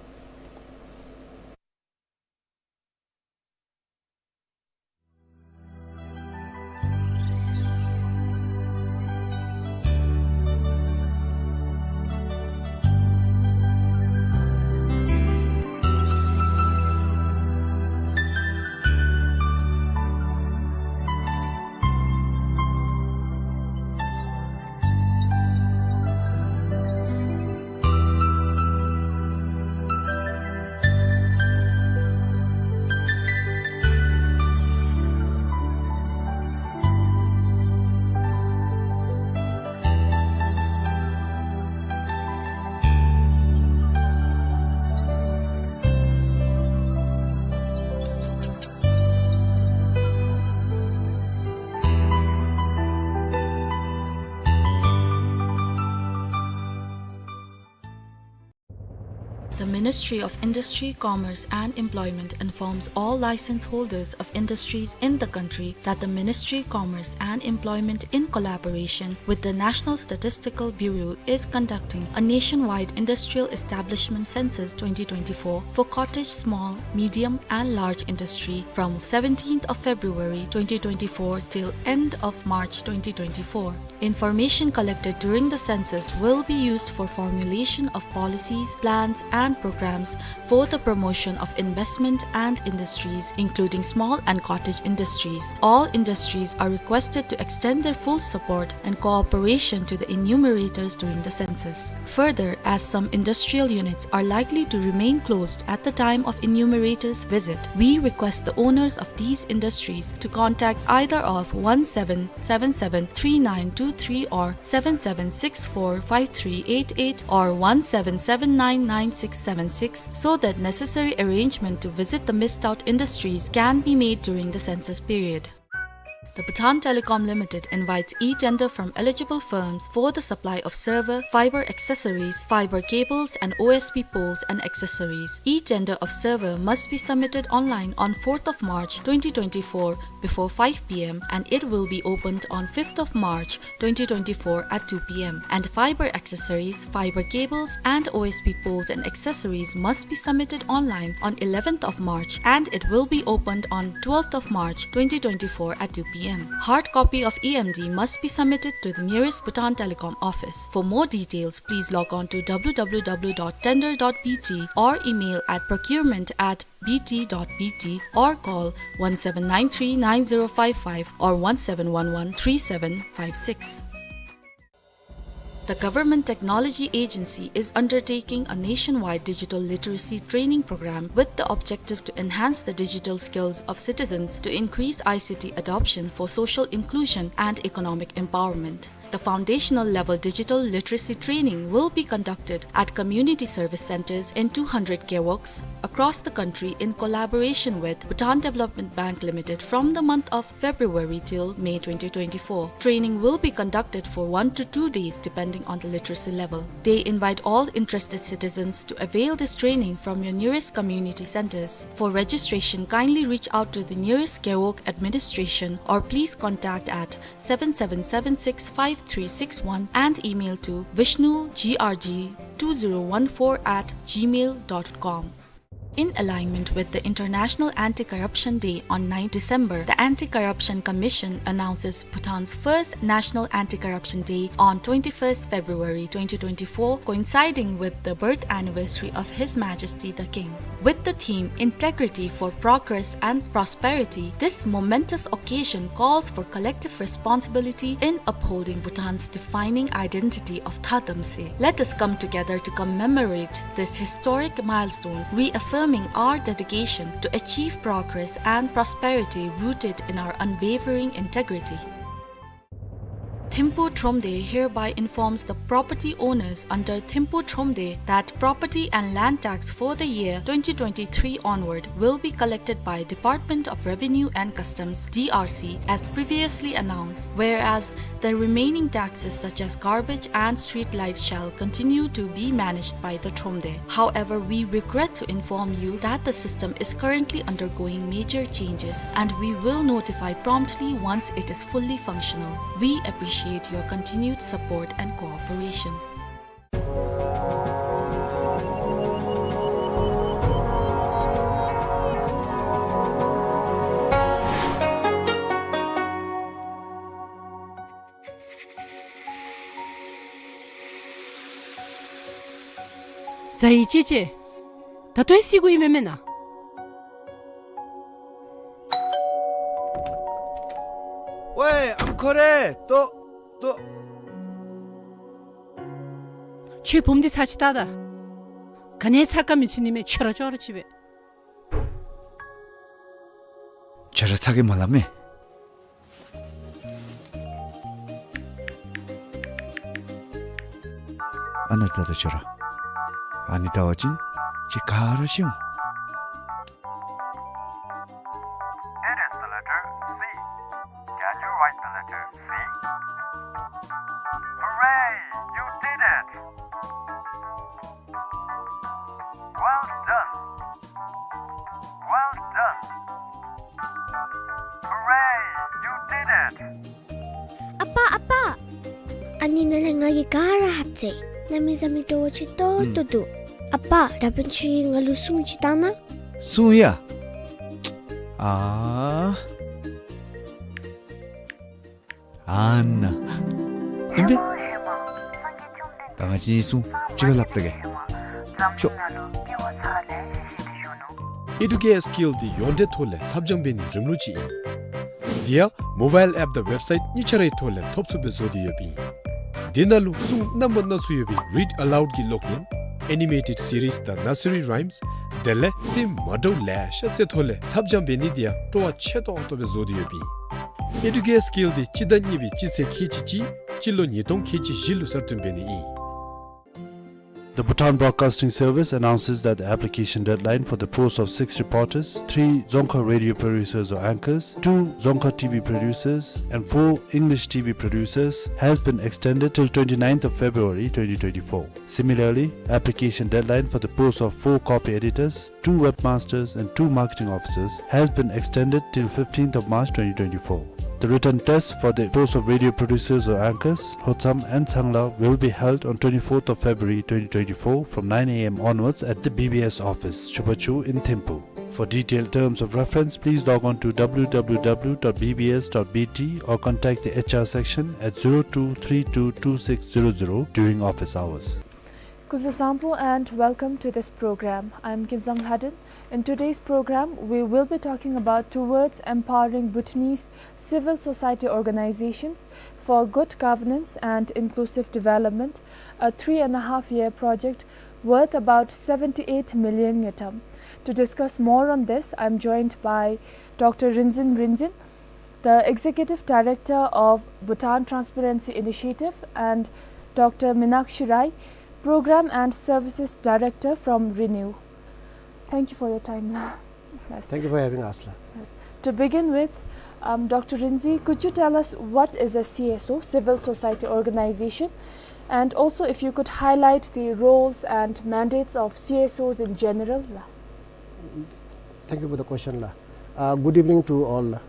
The Ministry of Industry, Commerce and Employment informs all license holders of industries in the country that the Ministry, Commerce and Employment, in collaboration with the National Statistical Bureau, is conducting a nationwide industrial establishment census twenty twenty-four for cottage, small, medium and large industry from seventeenth of February twenty twenty-four till end of March twenty twenty-four. Information collected during the census will be used for formulation of policies, plans, and programs for the promotion of investment and industries, including small and cottage industries. All industries are requested to extend their full support and cooperation to the enumerators during the census. Further, as some industrial units are likely to remain closed at the time of enumerators' visit, we request the owners of these industries to contact either of one seven seven seven three nine two three or seven seven six four five three eight eight or one seven seven nine nine six seven six, so that necessary arrangement to visit the missed out industries can be made during the census period. The Bhutan Telecom Limited invites e-tender from eligible firms for the supply of server, fiber accessories, fiber cables, and O S P poles and accessories. E-tender of server must be submitted online on fourth of March twenty twenty-four before five P M, and it will be opened on fifth of March twenty twenty-four at two P M, and fiber accessories, fiber cables, and O S P poles and accessories must be submitted online on eleventh of March, and it will be opened on twelfth of March twenty twenty-four at two P M. Hard copy of E M D must be submitted to the nearest Bhutan Telecom office. For more details, please log on to W W W dot tender dot B T or email at procurement at B T dot B T or call one seven nine three nine zero five five or one seven one one three seven five six. The Government Technology Agency is undertaking a nationwide digital literacy training program with the objective to enhance the digital skills of citizens to increase I C T adoption for social inclusion and economic empowerment. The foundational level digital literacy training will be conducted at community service centers in two hundred gewogs across the country in collaboration with Bhutan Development Bank Limited from the month of February till May twenty twenty-four. Training will be conducted for one to two days depending on the literacy level. They invite all interested citizens to avail this training from your nearest community centers. For registration, kindly reach out to the nearest gewog administration or please contact at seven seven seven six five three six one and email to vishnu G R G two zero one four at gmail dot com. In alignment with the International Anti-Corruption Day on ninth December, the Anti-Corruption Commission announces Bhutan's first National Anti-Corruption Day on twenty-first February twenty twenty-four, coinciding with the birth anniversary of His Majesty the King. With the theme Integrity for Progress and Prosperity, this momentous occasion calls for collective responsibility in upholding Bhutan's defining identity of Thadamse. Let us come together to commemorate this historic milestone, reaffirming our dedication to achieve progress and prosperity rooted in our unwavering integrity. Thimphu Thromde hereby informs the property owners under Thimphu Thromde that property and land tax for the year twenty twenty-three onward will be collected by Department of Revenue and Customs, D R C, as previously announced, whereas the remaining taxes such as garbage and street lights shall continue to be managed by the Thromde. However, we regret to inform you that the system is currently undergoing major changes and we will notify promptly once it is fully functional. We appreciate your continued support and cooperation. ཟ་ཡི་ཅི་ཅི། ད་ལྟོ་ཡི་སི་གུ་ཡི་མེ་མེ་ན། ཝེ་ཨམ་ཁོ་རེ་ཏོ་ཏོ། ཁྱོད་བུམོ་འདི་ཚ་ཅིག་ལྟ་ད། ག་ནི་ཚ་ཀ་མི་ཚུ་ནི་མེ་ཁྱོད་ར་ཅོག་ར་ཅིག་སྦེ། ཁྱོད་ར་ཚ་གི་མ་ལ་མེ། ཨ་ནཱ་ལྟ་ད་ཁྱོད་ར། ཨ་ནི་ལྟ་བ་ཅིན་ཁྱོད་ག་ར་ཤེས་འོང་། It is the letter C. Can you write the letter C? Hooray! You did it! Well done! Well done! Hooray! You did it! ཨ་པ་ཨ་པ། ཨ་ནི་ནང་ལས་ང་གིས་ག་ར་ཧབ་ཅི། གནམ་མེད་ས་མེད་སྤྲོ་བོ་ཆེ་ཏོག་ཏོ་འདུག། ཨ་པ་ད་བུ་ཁྱོད་ཀྱིས་ང་ལུ་སྲུང་ཅིག་བཏང་ན། སྲུང་ཡ། ཨ། ཨ་ནཱ། ཨིན་པས། ད་ང་བཅས་གཉིས་སྲུང་ཅིག་ཁར་སླབ་ད་གེ། ཤོག། Educare Skill འདི་ཡོངས་འབྲེལ་ཐོག་ལས་ལྷབ་སྦྱང་འབད་ནིའི་རིམ་ལུགས་ཅིག་ཨིན། འདི་ཡང་mobile app དང་website གཉིས་ཆ་རའི་ཐོག་ལས་ཐོབ་ཚུགསཔ་སྦེ་བཟོ་སྟེ་ཡོདཔ་ཨིན། འདི་ནང་ལུ་སྲུང་རྣམ་པ་སྣ་ཚོགས་ཡོད་པའི་read aloud གི་ཀློག་ཡོན། Animated series དང་nursery rhymes། དེ་ལས་རྩེདམོ་མ་འདྲཝ་ལེ་ཤ་རྩེ་ཐོག་ལས་ལྷབ་སྦྱང་འབད་ནི་འདི་ཡང་སྤྲོ་བ་ཆེ་ཏོག་ཏོ་སྦེ་བཟོ་སྟེ་ཡོདཔ་ཨིན། Educare Skill འདི་སྤྱི་ཟླ་གཉིས་པའི་སྤྱི་ཚེས་ཁལ་གཅིག་གཅིག་སྤྱི་ལོ་ཉིས་སྟོང་ཁལ་གཅིག་བཞི་ལུ་གསར་བཏོན་འབད་ནི་ཨིན། The Bhutan Broadcasting Service announces that the application deadline for the post of six reporters, three Dzongkha radio producers or anchors, two Dzongkha T V producers, and four English T V producers has been extended till twenty-ninth of February twenty twenty-four. Similarly, application deadline for the post of four copy editors, two webmasters, and two marketing officers has been extended till fifteenth of March twenty twenty-four. The written test for the post of radio producers or anchors, Hotsam and Tsangla, will be held on twenty-fourth of February twenty twenty-four from nine A M onwards at the B B S office, Chubachu in Thimphu. For detailed terms of reference, please log on to W W W dot B B S dot B T or contact the H R section at zero two three two two six zero zero during office hours. Kuzu Sampo and welcome to this program. I'm Kinzang Lhaden. In today's program, we will be talking about Towards Empowering Bhutanese Civil Society Organizations for Good Governance and Inclusive Development, a three and a half year project worth about seventy-eight million ngultrum. To discuss more on this, I'm joined by Doctor Rinzin Rinzin, the Executive Director of Bhutan Transparency Initiative, and Doctor Minakshi Rai, Program and Services Director from Renew. Thank you for your time, la. Yes. Thank you for having us, la. Yes. To begin with, um, Doctor Rinzin, could you tell us what is a C S O, civil society organization, and also if you could highlight the roles and mandates of C S Os in general, la? Thank you for the question, la. Uh, good evening to all.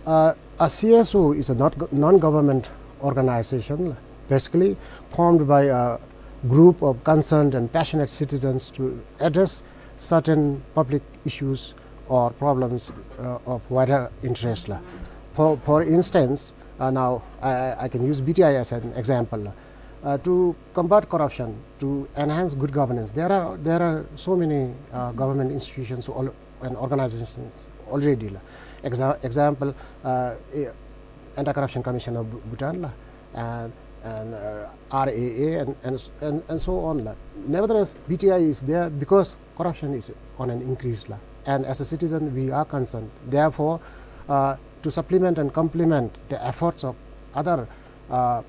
Uh, a C S O is a not go-, non-government organization, la, basically formed by a group of concerned and passionate citizens to address certain public issues or problems, uh, of wider interest, la. For, for instance, uh, now I, I, I can use B T I as an example, la. Uh, to combat corruption, to enhance good governance, there are, there are so many, uh, government institutions all, and organizations already, la. Exa-, example, uh, eh, Anti-Corruption Commission of Bhu-, Bhutan, la, and, and, uh, R A A and, and s-, and, and so on, la. Nevertheless, B T I is there because corruption is on an increase, la. And as a citizen, we are concerned. Therefore, uh, to supplement and complement the efforts of other, uh,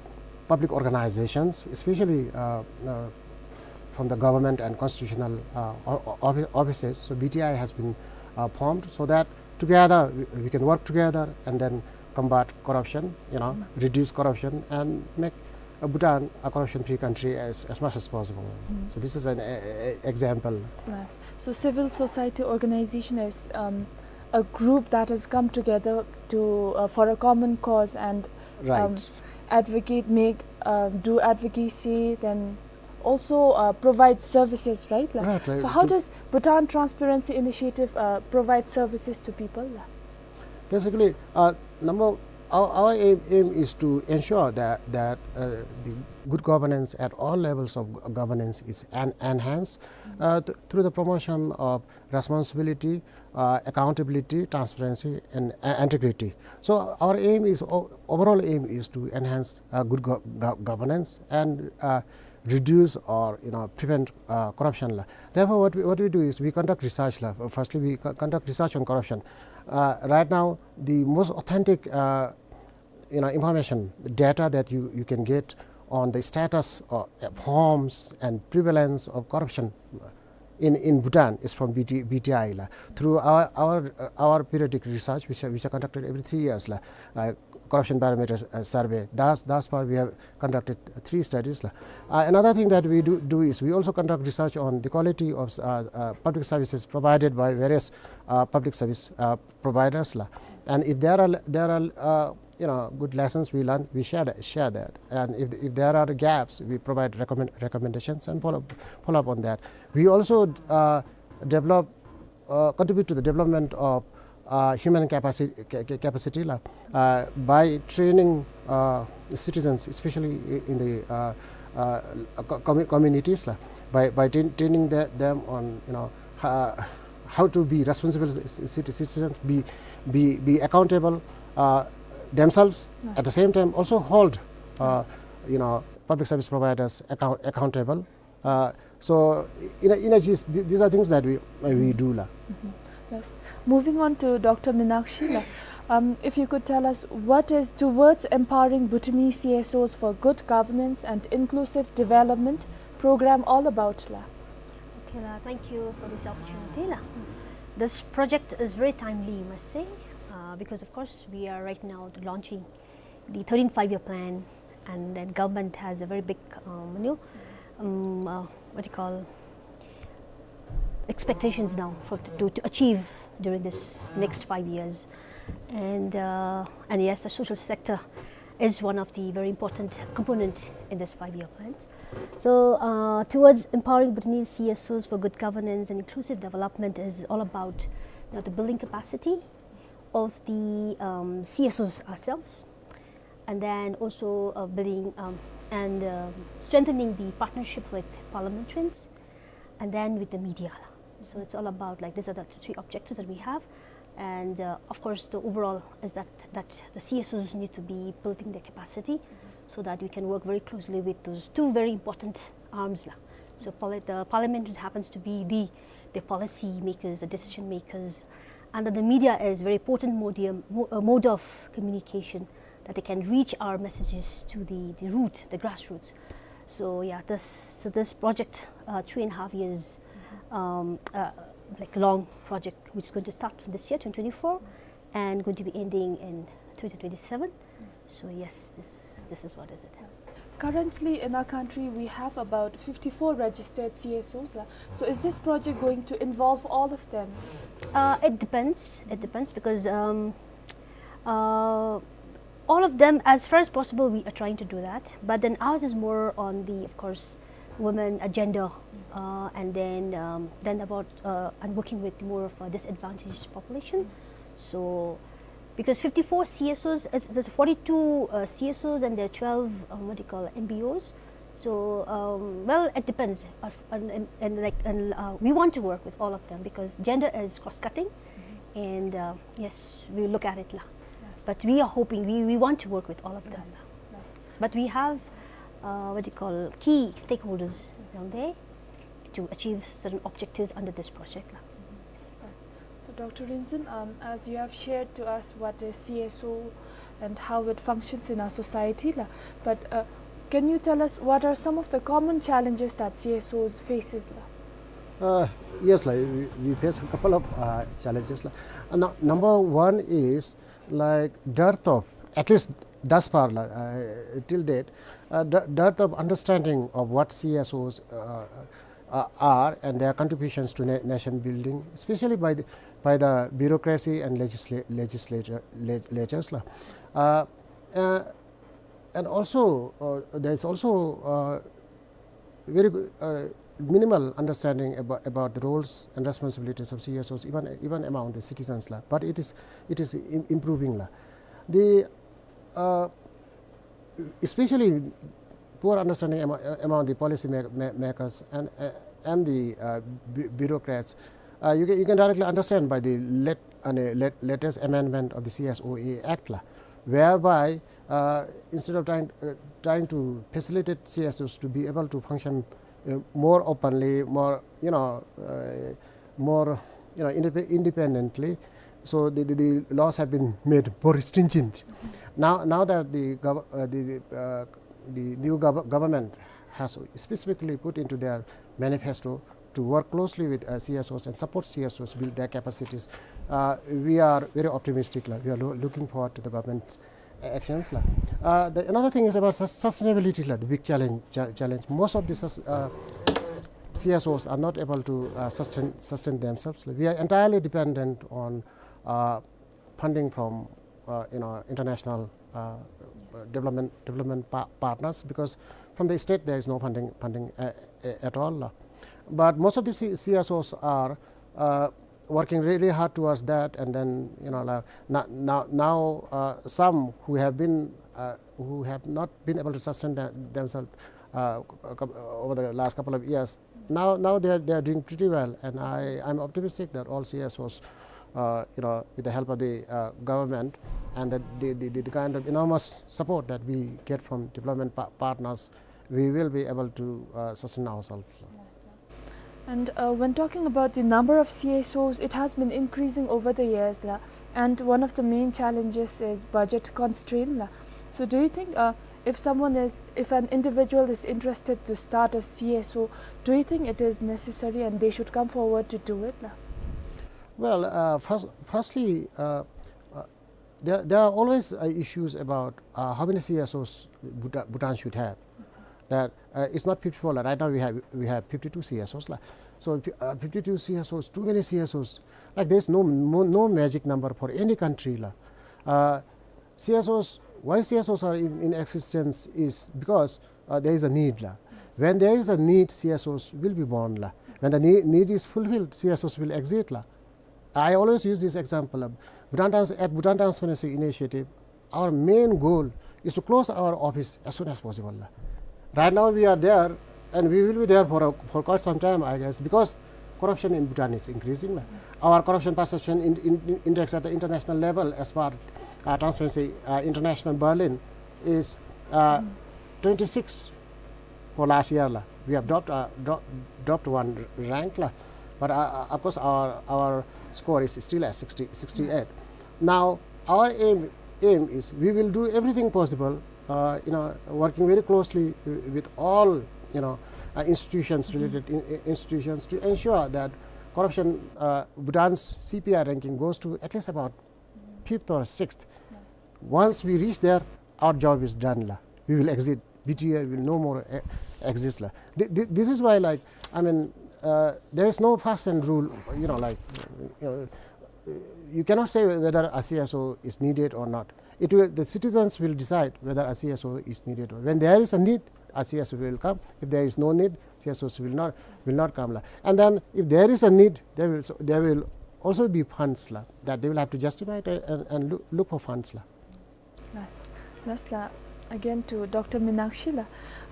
public organizations, especially, uh, uh, from the government and constitutional, uh, o-, o-, offi-, offices, so B T I has been, uh, formed so that together we, we can work together and then combat corruption, you know, reduce corruption and make, uh, Bhutan a corruption-free country as, as much as possible. Mm. So this is an, a, a, a example. Yes. So civil society organization is, um, a group that has come together to, uh, for a common cause and, um, right, advocate, make, uh, do advocacy, then also, uh, provide services, right? Like, right, right. So how does Bhutan Transparency Initiative, uh, provide services to people? Basically, uh, number, our, our aim, aim is to ensure that, that, uh, the good governance at all levels of g-, governance is en-, enhanced, uh, th-, through the promotion of responsibility, uh, accountability, transparency, and, uh, integrity. So our aim is, o-, overall aim is to enhance, uh, good go-, go-, governance and, uh, reduce or, you know, prevent, uh, corruption, la. Therefore, what we, what we do is we conduct research, la. Firstly, we co-, conduct research on corruption. Uh, right now, the most authentic, uh, you know, information, data that you, you can get on the status of, uh, forms and prevalence of corruption in, in Bhutan is from B T, B T I, la. Through our, our, uh, our periodic research, which are, which are conducted every three years, la, uh, corruption barometer, uh, survey. Thus, thus far we have conducted three studies, la. Uh, another thing that we do, do is we also conduct research on the quality of, uh, uh, public services provided by various, uh, public service, uh, providers, la. And if there are, there are, uh, you know, good lessons we learn, we share that, share that. And if, if there are gaps, we provide recommend, recommendations and follow, follow up on that. We also, uh, develop, uh, contribute to the development of, uh, human capacity, ca-, ca-, capacity, la, uh, by training, uh, citizens, especially i-, in the, uh, uh, co-, commu-, communities, la, by, by train-, training the, them on, you know, ho-, how to be responsible ci-, citi-, citizens, be, be, be accountable, uh, themselves. Yes. At the same time, also hold, uh, yes, you know, public service providers account-, accountable. Uh, so, in a, in a gist, th-, these are things that we, uh, we do, la. Mm-hmm. Yes. Moving on to Doctor Minakshi, la. Um, if you could tell us what is Towards Empowering Bhutanese C S Os for Good Governance and Inclusive Development, program all about la? Okay la, thank you for this opportunity la. This project is very timely, I must say, uh, because of course we are right now launching the thirteenth five-year plan, and then government has a very big, um, you know, um, uh, what do you call, expectations now for to, to achieve during this next five years. And, uh, and yes, the social sector is one of the very important component in this five-year plan. So, uh, towards empowering Bhutanese C S Os for good governance and inclusive development is all about, you know, the building capacity of the, um, C S Os ourselves, and then also, uh, building, um, and, um, strengthening the partnership with parliamentarians, and then with the media. So it's all about, like, these are the three objectives that we have. And, uh, of course, the overall is that, that the C S Os need to be building their capacity so that we can work very closely with those two very important arms la. So parli-, the parliament happens to be the, the policy makers, the decision makers, and then the media is very potent modium, mo-, uh, mode of communication that they can reach our messages to the, the root, the grassroots. So yeah, this, so this project, uh, three and a half years, um, uh, like, long project, which is going to start from this year, twenty twenty-four, and going to be ending in twenty twenty-seven. So yes, this is, this is what is it. Currently in our country, we have about fifty-four registered C S Os la. So is this project going to involve all of them? Uh, it depends. It depends because, um, uh, all of them, as far as possible, we are trying to do that. But then ours is more on the, of course, women agenda, uh, and then, um, then about, uh, and working with more of a disadvantaged population. So, because fifty-four C S Os, it's, there's forty-two, uh, C S Os and there are twelve, um, what do you call, M B Os. So, um, well, it depends. Uh, and, and, and, like, and, uh, we want to work with all of them because gender is cross-cutting, and, uh, yes, we look at it la. But we are hoping, we, we want to work with all of them la. But we have, uh, what do you call, key stakeholders down there to achieve certain objectives under this project la. Yes. So, Doctor Rinzin, um, as you have shared to us what is C S O and how it functions in our society la, but, uh, can you tell us what are some of the common challenges that C S Os faces la? Uh, yes la, we, we face a couple of, uh, challenges la. Uh, nu-, number one is, like, dearth of, at least thus far la, uh, till date, uh, de-, dearth of understanding of what C S Os, uh, uh, are and their contributions to na-, nation building, especially by the, by the bureaucracy and legisla-, legislature, leg-, legislatures la. Uh, uh, and also, uh, there is also, uh, very good, uh, minimal understanding about, about the roles and responsibilities of C S Os, even, even among the citizens la. But it is, it is im-, improving la. The, uh, especially poor understanding amo-, among the policy ma-, ma-, makers and, uh, and the, uh, bu-, bureaucrats. Uh, you can, you can directly understand by the lat-, uh, lat-, latest amendment of the C S O A Act la, whereby, uh, instead of trying, uh, trying to facilitate C S Os to be able to function, uh, more openly, more, you know, uh, more, you know, indep-, independently. So the, the, the laws have been made more stringent. Now, now that the gov-, uh, the, the, uh, the new gov-, government has specifically put into their manifesto to work closely with, uh, C S Os and support C S Os build their capacities, uh, we are very optimistic la. We are loo-, looking forward to the government's actions la. Uh, the, another thing is about sus-, sustainability la, the big challenge, cha-, challenge. Most of the sus-, uh, C S Os are not able to, uh, sustain, sustain themselves la. We are entirely dependent on, uh, funding from, uh, you know, international, uh, development, development pa-, partners, because from the state there is no funding, funding, uh, uh, at all la. But most of the C-, C S Os are, uh, working really hard towards that, and then, you know, la, na-, now, now, uh, some who have been, uh, who have not been able to sustain the-, themselves, uh, a coup-, over the last couple of years, now, now they are, they are doing pretty well, and I, I'm optimistic that all C S Os, uh, you know, with the help of the, uh, government and the, the, the, the kind of enormous support that we get from development pa-, partners, we will be able to, uh, sustain ourselves. And, uh, when talking about the number of C S Os, it has been increasing over the years la, and one of the main challenges is budget constraint la. So do you think, uh, If someone is, if an individual is interested to start a C S O, do you think it is necessary and they should come forward to do it? Well, uh, first, firstly, uh, uh, there, there are always, uh, issues about, uh, how many C S Os Bhuta-, Bhutan should have. That, uh, it's not fifty-four. Right now we have, we have fifty-two C S Os la. So, uh, fifty-two C S Os, too many C S Os. Like, there's no, no, no magic number for any country la. Uh, C S Os, why C S Os are in, in existence is because, uh, there is a need la. When there is a need, C S Os will be born la. When the need, need is fulfilled, C S Os will exist la. I always use this example of Bhutan Trans-, at Bhutan Transparency Initiative, our main goal is to close our office as soon as possible la. Right now we are there, and we will be there for a, for quite some time, I guess, because corruption in Bhutan is increasing la. Our corruption perception in, in, in index at the international level, as per, uh, Transparency, uh, International Berlin, is, uh, twenty-six for last year la. We have dropped, uh, dro-, dropped one rank la. But, uh, uh, of course, our, our score is still at sixty, sixty-eight. Now, our aim, aim is we will do everything possible, uh, you know, working very closely wi-, with all, you know, uh, institutions, related in, in-, institutions, to ensure that corruption, uh, Bhutan's C P I ranking goes to at least about fifth or sixth. Once we reach there, our job is done la. We will exit. B T A will no more, eh, exist la. Thi-, thi-, this is why, like, I mean, uh, there is no first hand rule, you know, like, uh, you cannot say whether a C S O is needed or not. It will, the citizens will decide whether a C S O is needed. When there is a need, a C S O will come. If there is no need, C S Os will not, will not come la. And then if there is a need, there will, there will also be funds la, that they will have to justify it and, and look, look for funds la. Last, last la, again to Doctor Minakshi la.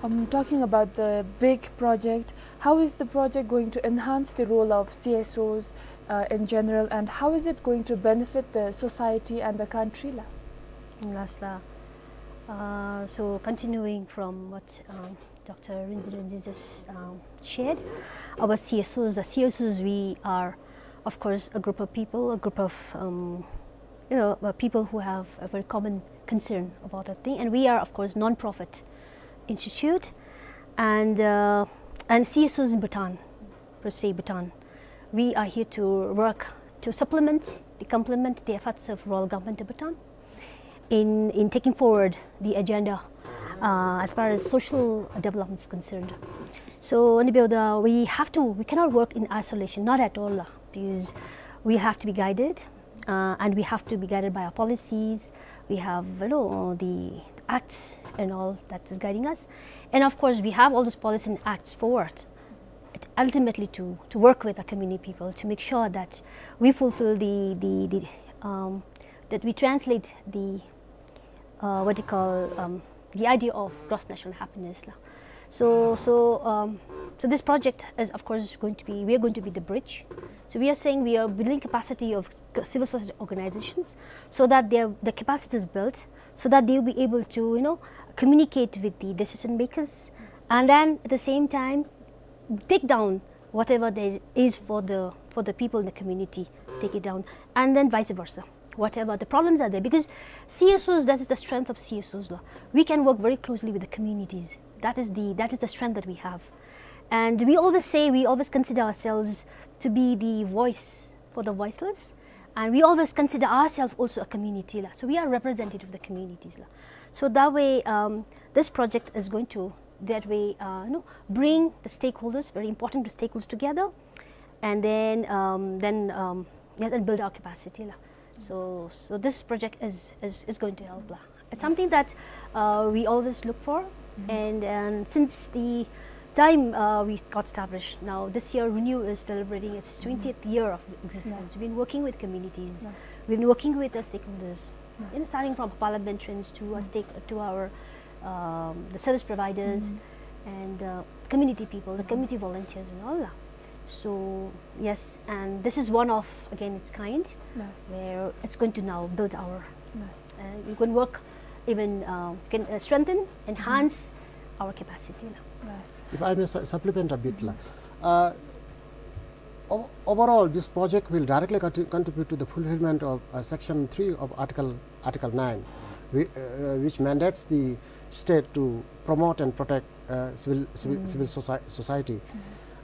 Um, talking about the big project, how is the project going to enhance the role of C S Os, uh, in general, and how is it going to benefit the society and the country la? Last la. Uh, so continuing from what, um, Doctor Rinzin Rinzin just, um, shared, our C S Os, the C S Os, we are, of course, a group of people, a group of, um, you know, uh, people who have a very common concern about that thing. And we are, of course, non-profit institute, and, uh, and C S Os in Bhutan, per se Bhutan. We are here to work to supplement, to complement the efforts of Royal Government of Bhutan in, in taking forward the agenda, uh, as far as social development is concerned. So, Ani Byoda, we have to, we cannot work in isolation, not at all, uh, because we have to be guided, uh, and we have to be guided by our policies. We have, you know, the acts and all that is guiding us. And of course, we have all those policies and acts for what? It ultimately to, to work with the community people to make sure that we fulfill the, the, the, um, that we translate the, uh, what do you call, um, the idea of gross national happiness la. So, so, um, so this project is, of course, going to be, we are going to be the bridge. So we are saying we are building capacity of c-, civil society organizations so that their, the capacity is built, so that they will be able to, you know, communicate with the decision makers, and then at the same time, take down whatever there is for the, for the people in the community, take it down, and then vice versa. Whatever the problems are there, because C S Os, that is the strength of C S Os la. We can work very closely with the communities. That is the, that is the strength that we have. And we always say, we always consider ourselves to be the voice for the voiceless, and we always consider ourselves also a community la. So we are representative of the communities la. So that way, um, this project is going to, that way, uh, you know, bring the stakeholders, very important stakeholders together, and then, um, then, um, yes, and build our capacity la. So, so this project is, is, is going to help la. It's something that, uh, we always look for, and, and since the time, uh, we got established, now this year Renew is celebrating its twentieth year of existence. We've been working with communities. We've been working with the stakeholders, in starting from parliamentarians to our stake, to our, um, the service providers and, uh, community people, the community volunteers and all la. So, yes, and this is one of, again, its kind, where it's going to now build our, uh, you can work even, uh, can, uh, strengthen, enhance our capacity la. If I may su-, supplement a bit la. Uh, o-, overall, this project will directly contri-, contribute to the fulfillment of, uh, Section three of Article, Article nine, whi-, uh, which mandates the state to promote and protect uh, civil, civil, civil soci- society.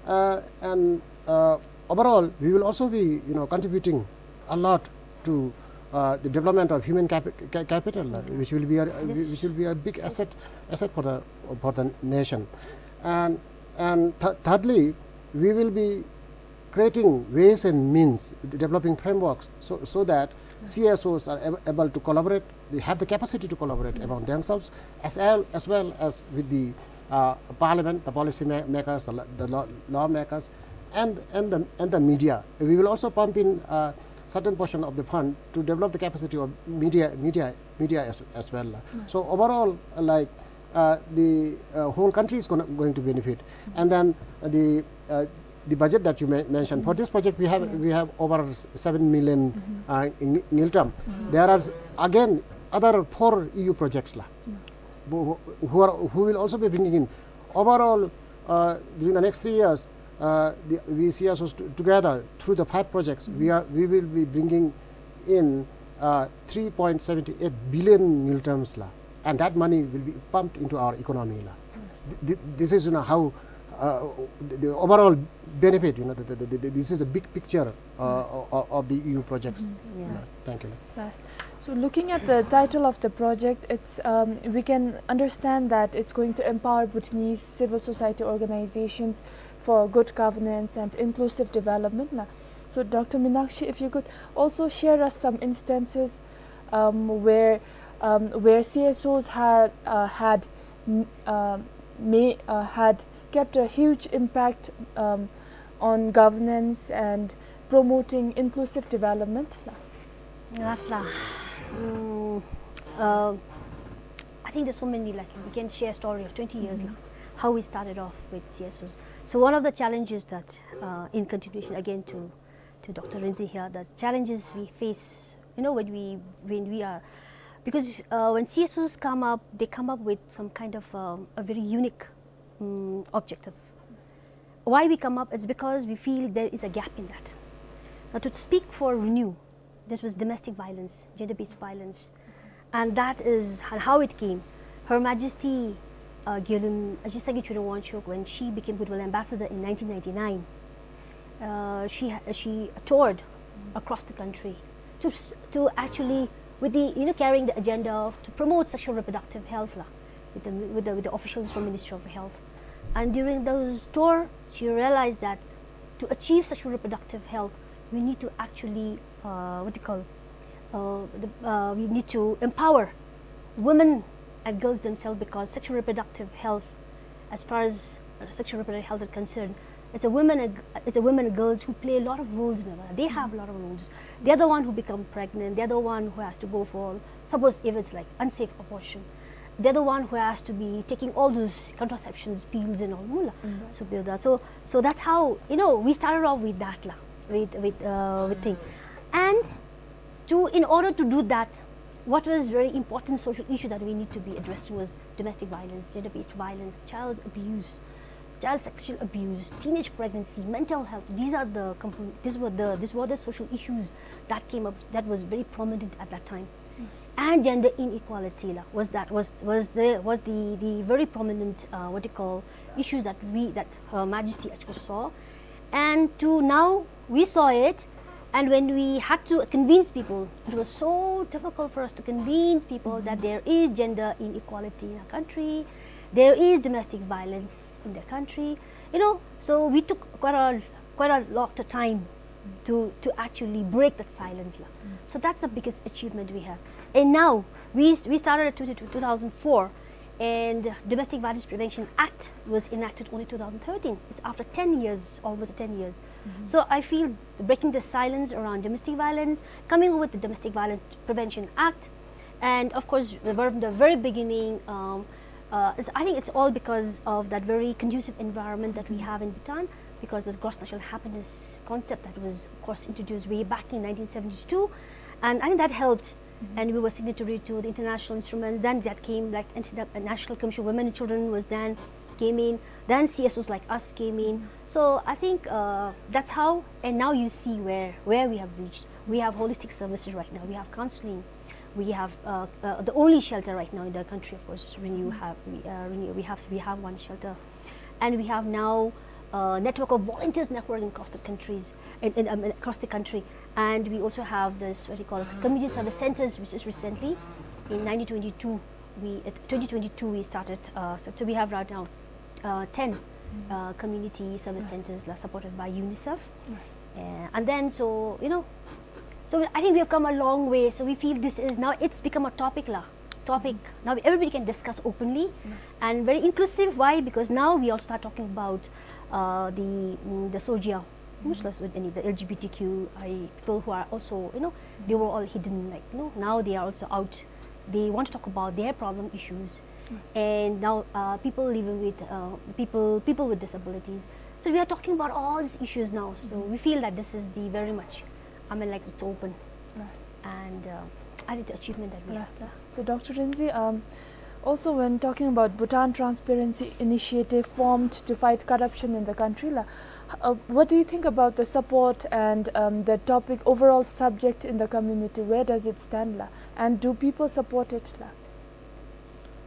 Uh, and uh, overall, we will also be, you know, contributing a lot to uh, the development of human capi- ca- capital, uh, which will be a, which will be a big asset asset for the for the nation. And and th- thirdly, we will be creating ways and means, developing frameworks so, so that C S Os are ab- able to collaborate, they have the capacity to collaborate among themselves as well as, well as with the uh, parliament, the policy ma- makers, the, la- the law, lawmakers, and, and, the, and the media. We will also pump in a certain portion of the fund to develop the capacity of media, media, media as, as well. So overall, uh, like uh, the uh, whole country is gonna, going to benefit. And then the uh, the budget that you may mentioned for this project, we have we have over s- seven million uh, ng- ngultrum. There are s- again other four E U projects la, who, who are who will also be bringing in overall uh, during the next three years. Uh, the, we see us t- together through the five projects. We are we will be bringing in uh, three point seven eight billion ngultrums la, and that money will be pumped into our economy la. Th- th- this is, you know, how uh, the, the overall benefit, you know, the, the, the, the, this is the big picture uh, of, of the E U projects. Yes. Thank you. Yes. So looking at the title of the project, it's um, we can understand that it's going to empower Bhutanese civil society organizations for good governance and inclusive development. Na? So Doctor Minakshi, if you could also share us some instances um, where um, where C S Os had uh, had m- uh, may, uh, had kept a huge impact um, on governance and promoting inclusive development. La. Yes, la. Mm, uh, I think there's so many, like, we can share a story of twenty years, la, how we started off with C S Os. So one of the challenges that, uh, in continuation again to, to Doctor Rinzin here, the challenges we face, you know, when we, when we are, because uh, when C S Os come up, they come up with some kind of um, a very unique um, objective. Why we come up is because we feel there is a gap in that. Now, to speak for Renew, this was domestic violence, gender-based violence, and that is ho- how it came. Her Majesty uh, Gyalem Ajit Sangay Chöden Wangchuck, when she became Goodwill Ambassador in nineteen ninety-nine, uh, she ha- she toured across the country to s- to actually with the, you know, carrying the agenda of, to promote sexual reproductive health la, with the, with the with the officials from Ministry of Health. And during those tour, she realized that to achieve sexual reproductive health, we need to actually uh, what do you call uh, the, uh, we need to empower women and girls themselves, because sexual reproductive health, as far as uh, sexual reproductive health is concerned, it's a women and, it's a women and girls who play a lot of roles in the world. They have a lot of roles. They're the one who become pregnant. They're the one who has to go for, suppose if it's like unsafe abortion, they're the one who has to be taking all those contraceptions, pills and all, mula. So, be that. So, so that's how, you know, we started off with that, la, with with uh, with thing, and to, in order to do that, what was very important social issue that we need to be addressed was domestic violence, gender-based violence, child abuse, child sexual abuse, teenage pregnancy, mental health. These are the component. These were the these were the social issues that came up, that was very prominent at that time. And gender inequality la, was that was was the was the the very prominent uh, what you call issues that we that Her Majesty actually saw. And to now we saw it, and when we had to convince people, it was so difficult for us to convince people that there is gender inequality in our country, there is domestic violence in the country, you know. So we took quite a quite a lot of time to to actually break that silence la. So that's the biggest achievement we have. And now we we started at two, two thousand four, and Domestic Violence Prevention Act was enacted only two thousand thirteen. It's after ten years, almost ten years. So I feel breaking the silence around domestic violence, coming up with the Domestic Violence Prevention Act, and of course, from the very beginning, um, uh, it's- I think it's all because of that very conducive environment that we have in Bhutan, because of the gross national happiness concept that was, of course, introduced way back in nineteen seventy-two, and I think that helped. And we were signatory to the international instruments. Then that came, like, N C W, National Commission of Women and Children was then came in. Then C S Os like us came in. So I think uh, that's how. And now you see where where we have reached. We have holistic services right now. We have counseling. We have, uh, uh, the only shelter right now in the country, of course, Renew have, we, uh, Renew, we have, we have one shelter. And we have now a network of volunteers networking across the countries, in, in, um, across the country. And we also have this, what do you call it, community service centers, which is recently, in nineteen twenty-two, we, uh, twenty twenty-two, we started, uh, so, so we have right now, uh, ten, uh, community service centers, la, supported by UNICEF. Yes. Uh, and then, so, you know, so I think we have come a long way. So we feel this is now, it's become a topic, la, topic. Now everybody can discuss openly and very inclusive. Why? Because now we all start talking about, uh, the, mm, the SOGIA, much less with any, the LGBTQI people who are also, you know, they were all hidden, like, you know, now they are also out. They want to talk about their problem issues. Yes. And now, uh, people living with, uh, people, people with disabilities. So we are talking about all these issues now. So we feel that this is the very much, I mean, like, it's open. Yes. And, uh, I think the achievement that we have. Yes, la. So, Doctor Rinzin, um, also when talking about Bhutan Transparency Initiative formed to fight corruption in the country, la, uh, what do you think about the support and, um, the topic, overall subject in the community? Where does it stand, la? And do people support it, la?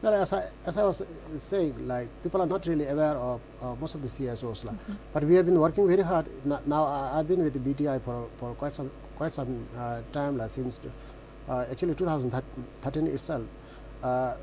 Well, as I, as I was saying, like, people are not really aware of, uh, most of the C S Os, la. But we have been working very hard. N-, now I, I've been with the B T I for, for quite some, quite some, uh, time, la, since, uh, actually two thousand thirteen itself. Uh,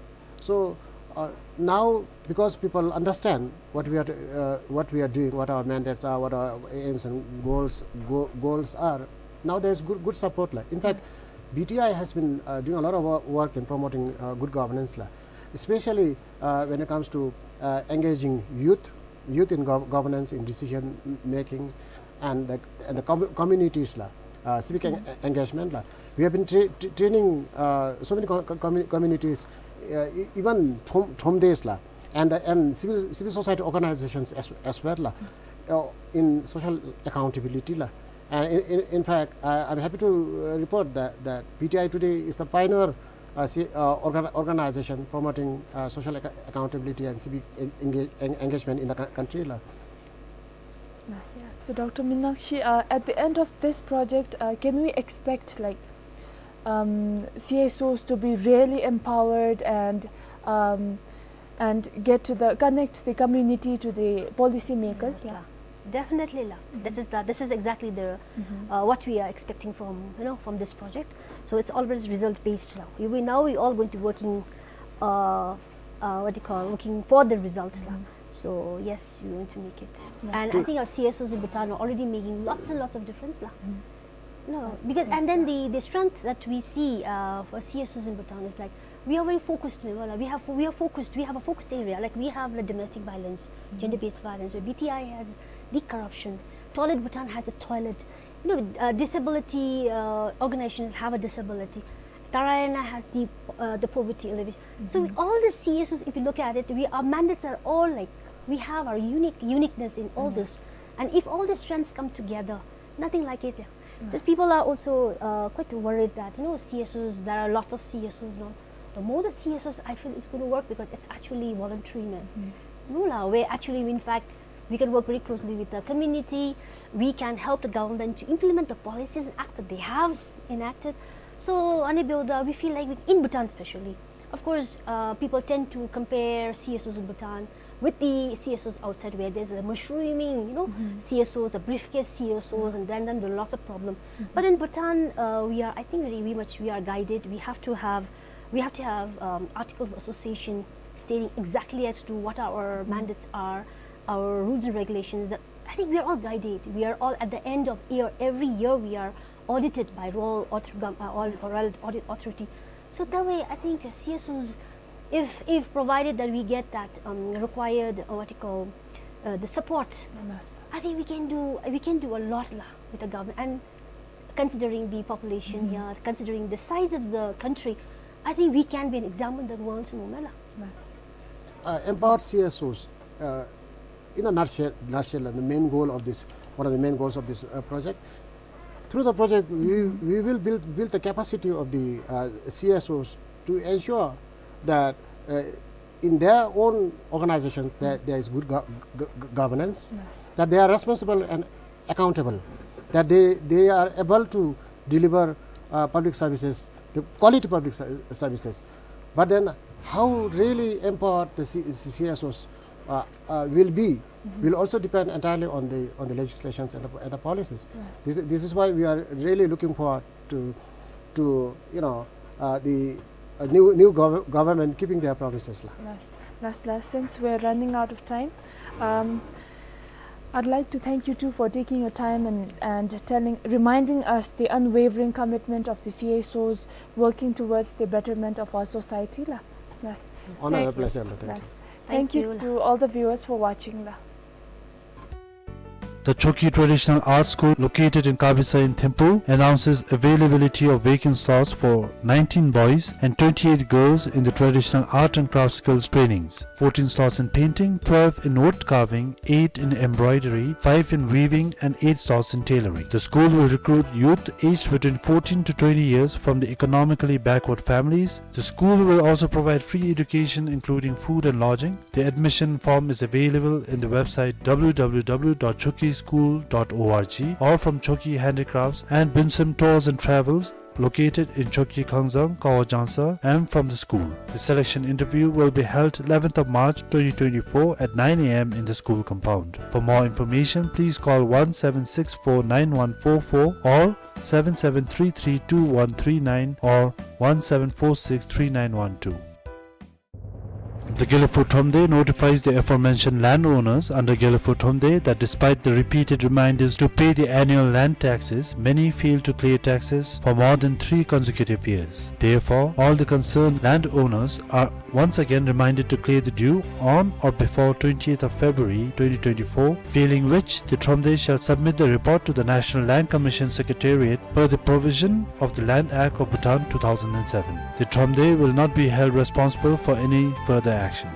so, uh, now because people understand what we are, uh, what we are doing, what our mandates are, what our aims and goals, go-, goals are, now there is good, good support, la. In fact, B T I has been, uh, doing a lot of wo-, work in promoting, uh, good governance, la, especially, uh, when it comes to, uh, engaging youth, youth in gov-, governance, in decision m-, making, and the, and the com-, communities, la, uh, civic en-, engagement, la. We have been tra-, tra-, training, uh, so many co-, co-, commu-, communities, uh, e-, even Thom-, Thomdes, la, and, uh, and civil, civil society organizations as, as well, la, uh, in social accountability, la. And in, in, in fact, I, I'm happy to, uh, report that, that B T I today is the pioneer, uh, ci-, uh, organ-, organization promoting, uh, social acco-, accountability and civic en-, enga-, en-, engagement in the cou-, country, la. Yes, yeah. So, Doctor Minakshi, uh, at the end of this project, uh, can we expect, like, um, C S Os to be really empowered and, um, and get to the, connect the community to the policy makers, la? Definitely, la. This is the, this is exactly the, uh, what we are expecting from, you know, from this project. So it's always result based now. We, we, now we all going to working, uh, uh, what do you call, working for the results, la. So yes, we want to make it. And I think our C S Os in Bhutan are already making lots and lots of difference, la. No, because, and then the, the strength that we see, uh, for C S Os in Bhutan is, like, we are very focused, we have, we are focused, we have a focused area. Like, we have the domestic violence, gender-based violence, where B T I has the corruption, Toilet Bhutan has the toilet, you know, uh, disability, uh, organizations have a disability, Dharayana has the, uh, the poverty alleviation. So all the C S Os, if you look at it, we, our mandates are all, like, we have our unique, uniqueness in all this. And if all the strengths come together, nothing like it, yeah. Just people are also, uh, quite worried that, you know, C S Os, there are lots of C S Os now. The more the C S Os, I feel it's gonna work because it's actually voluntary, man. No, la, where actually, in fact, we can work very closely with the community. We can help the government to implement the policies and acts that they have enacted. So, ane byo da, we feel like we, in Bhutan especially, of course, uh, people tend to compare C S Os in Bhutan with the C S Os outside, where there's a mushrooming, you know, C S Os, the briefcase C S Os, and then, then there are lots of problem. But in Bhutan, uh, we are, I think, very, very much we are guided. We have to have, we have to have, um, articles of association stating exactly as to what our mandates are, our rules and regulations. That, I think we are all guided. We are all, at the end of year, every year we are audited by Royal Author-, Gov-, uh, Royal Audit Authority. So that way, I think, uh, C S Os, if, if provided that we get that, um, required, uh, what you call, uh, the support, I think we can do, we can do a lot, la, with the government. And considering the population here, considering the size of the country, I think we can be an example in the world, no, la. Uh, empowered C S Os, uh, in a nutshell, nutshell, the main goal of this, one of the main goals of this, uh, project. Through the project, we, we will build, build the capacity of the, uh, C S Os to ensure that, uh, in their own organizations, that there is good go-, go-, go-, governance, that they are responsible and accountable, that they, they are able to deliver, uh, public services the quality public ser-, services. But then how really empowered the C-, C-, C S Os, uh, uh, will be, mm-hmm, will also depend entirely on the, on the legislations and the, and the policies. Yes. This, this is why we are really looking forward to, to, you know, uh, the, uh, new, new gov-, government keeping their promises la. Yes. Yes, yes. Since we're running out of time, um, I'd like to thank you too for taking your time and, and telling, reminding us the unwavering commitment of the C S Os working towards the betterment of our society la. Yes. Honor and pleasure la. Thank you. Yes. Thank you. Thank you to all the viewers for watching la. The Chokki Traditional Art School, located in Kabisa in Thimphu, announces availability of vacant slots for nineteen boys and twenty-eight girls in the traditional art and craft skills trainings. Fourteen slots in painting, twelve in wood carving, eight in embroidery, five in weaving, and eight slots in tailoring. The school will recruit youth aged between fourteen to twenty years from the economically backward families. The school will also provide free education, including food and lodging. The admission form is available in the website w w w dot chokki school dot org or from Chokki Handicrafts and Bunsem Tours and Travels, located in Chokki Khangzang, Kawo Jangsa, and from the school. The selection interview will be held eleventh of March twenty twenty-four at nine a m in the school compound. For more information, please call one seven six four nine one four four or seven seven three three two one three nine or one seven four six three nine one two. The Gelephu Thromde notifies the aforementioned landowners under Gelephu Thromde that despite the repeated reminders to pay the annual land taxes, many fail to clear taxes for more than three consecutive years. Therefore, all the concerned landowners are once again reminded to clear the due on or before twentieth of February twenty twenty-four, failing which the Thromde shall submit the report to the National Land Commission Secretariat per the provision of the Land Act of Bhutan two thousand and seven. The Thromde will not be held responsible for any further action.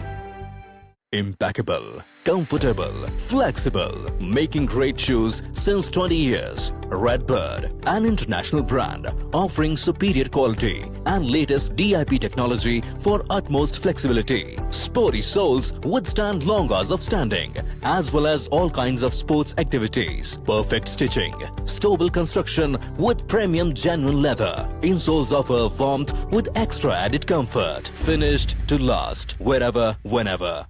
Impeccable, comfortable, flexible, making great shoes since twenty years. Redbird, an international brand offering superior quality and latest D I P technology for utmost flexibility. Sporty soles withstand long hours of standing, as well as all kinds of sports activities. Perfect stitching, stable construction with premium genuine leather. Insoles offer warmth with extra added comfort. Finished to last, wherever, whenever.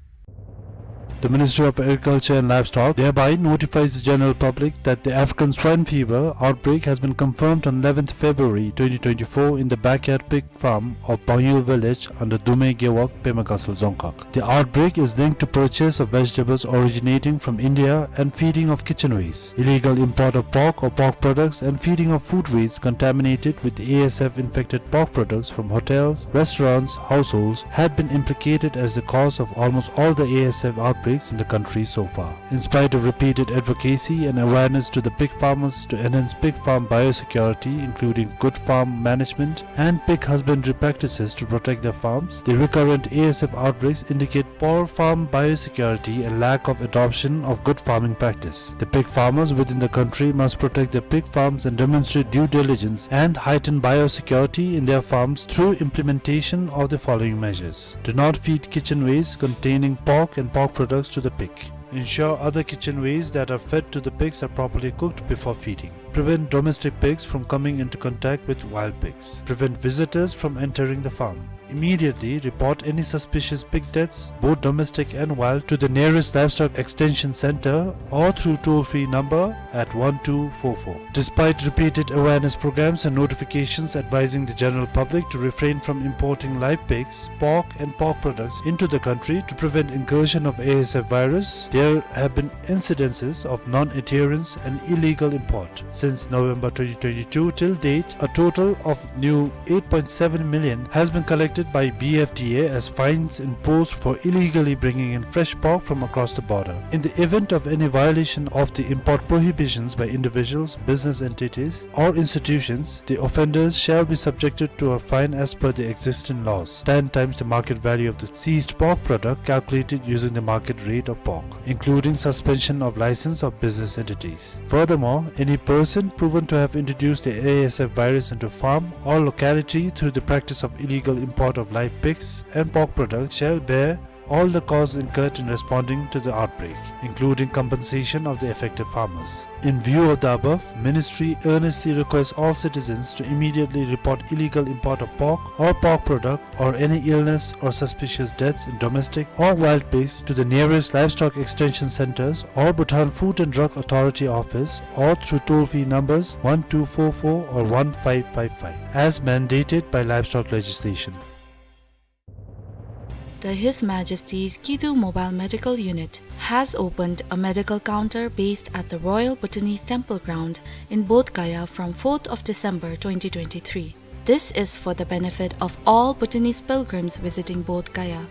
The Ministry of Agriculture and Livestock thereby notifies the general public that the African swine fever outbreak has been confirmed on eleventh February twenty twenty-four in the backyard pig farm of Pangyul village under Dumei Gewog, Pema Gatshel Dzongkhag. The outbreak is linked to purchase of vegetables originating from India and feeding of kitchen waste, illegal import of pork or pork products, and feeding of food waste contaminated with A S F infected pork products from hotels, restaurants, households have been implicated as the cause of almost all the A S F outbreaks in the country so far. In spite of repeated advocacy and awareness to the pig farmers to enhance pig farm biosecurity, including good farm management and pig husbandry practices to protect their farms, the recurrent A S F outbreaks indicate poor farm biosecurity and lack of adoption of good farming practice. The pig farmers within the country must protect their pig farms and demonstrate due diligence and heighten biosecurity in their farms through implementation of the following measures. Do not feed kitchen waste containing pork and pork products to the pig. Ensure other kitchen waste that are fed to the pigs are properly cooked before feeding. Prevent domestic pigs from coming into contact with wild pigs. Prevent visitors from entering the farm. Immediately report any suspicious pig deaths, both domestic and wild, to the nearest livestock extension center or through toll-free number at one two four four. Despite repeated awareness programs and notifications advising the general public to refrain from importing live pigs, pork and pork products into the country to prevent incursion of A S F virus, there have been incidences of non-adherence and illegal import. Since November twenty twenty-two till date, a total of new eight point seven million has been collected by B F D A as fines imposed for illegally bringing in fresh pork from across the border. In the event of any violation of the import prohibitions by individuals, business entities, or institutions, the offenders shall be subjected to a fine as per the existing laws, ten times the market value of the seized pork product calculated using the market rate of pork, including suspension of license of business entities. Furthermore, any person proven to have introduced the A S F virus into farm or locality through the practice of illegal import of live pigs and pork products shall bear all the costs incurred in responding to the outbreak, including compensation of the affected farmers. In view of the above, Ministry earnestly requests all citizens to immediately report illegal import of pork or pork product or any illness or suspicious deaths in domestic or wild pigs to the nearest livestock extension centers or Bhutan Food and Drug Authority office or through toll-free numbers one two four four or one five five five, as mandated by livestock legislation. The His Majesty's Kidu Mobile Medical Unit has opened a medical counter based at the Royal Bhutanese Temple Ground in Bodh Gaya from fourth of December twenty twenty-three. This is for the benefit of all Bhutanese pilgrims visiting Bodh Gaya.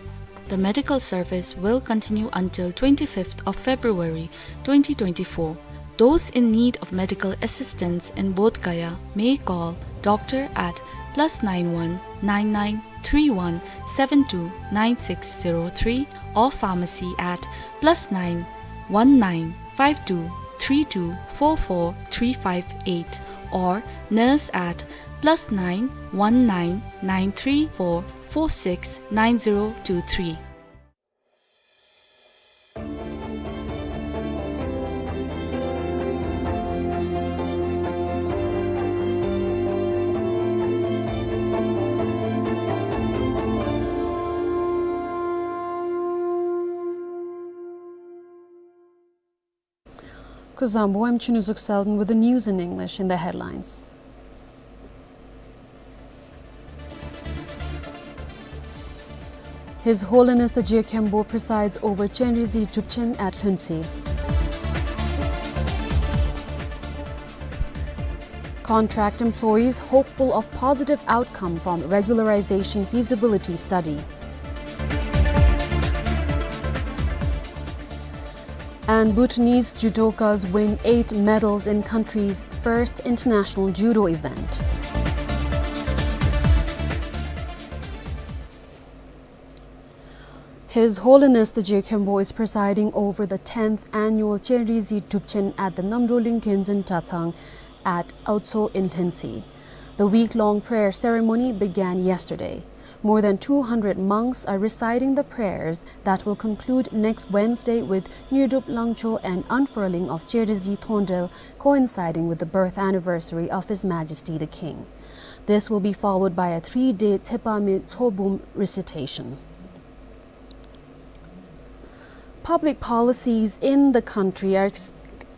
The medical service will continue until twenty-fifth of February twenty twenty-four. Those in need of medical assistance in Bodh Gaya may call doctor at plus nine one nine nine three one seven two nine six zero three or pharmacy at plus nine one nine five two three two four four three five eight or nurse at plus nine one nine nine three four four six nine zero two three. Kuzuzangpo, I'm Chunizuk Selden with the news in English in the headlines. His Holiness the Je Khenpo presides over Chenrezig Drupchen at Lhuentse. Contract employees hopeful of positive outcome from regularization feasibility study. And Bhutanese judokas win eight medals in country's first international judo event. His Holiness the Je Khenpo is presiding over the tenth annual Chenrezig Drupchen at the Namdrolling Genzin Tatsang at Autso in Lhuentse. The week-long prayer ceremony began yesterday. More than two hundred monks are reciting the prayers that will conclude next Wednesday with Nyirdrup Langcho and unfurling of Chenrezig Thondrel, coinciding with the birth anniversary of His Majesty the King. This will be followed by a three-day Tsepame Tsobum recitation. Public policies in the country are ex-,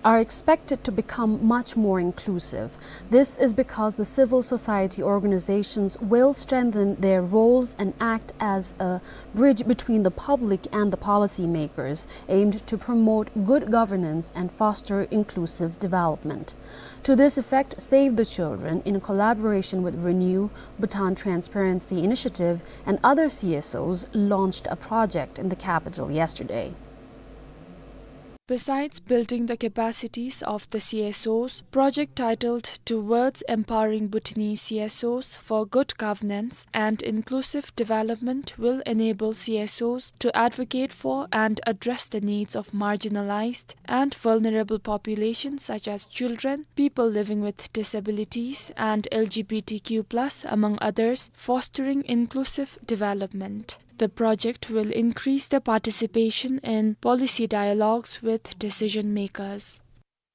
are expected to become much more inclusive. This is because the civil society organizations will strengthen their roles and act as a bridge between the public and the policymakers, aimed to promote good governance and foster inclusive development. To this effect, Save the Children, in collaboration with Renew, Bhutan Transparency Initiative, and other C S Os, launched a project in the capital yesterday. Besides building the capacities of the C S Os, project titled Towards Empowering Bhutanese C S Os for Good Governance and Inclusive Development will enable C S Os to advocate for and address the needs of marginalized and vulnerable populations such as children, people living with disabilities, and L G B T Q plus, among others, fostering inclusive development. The project will increase the participation in policy dialogues with decision makers.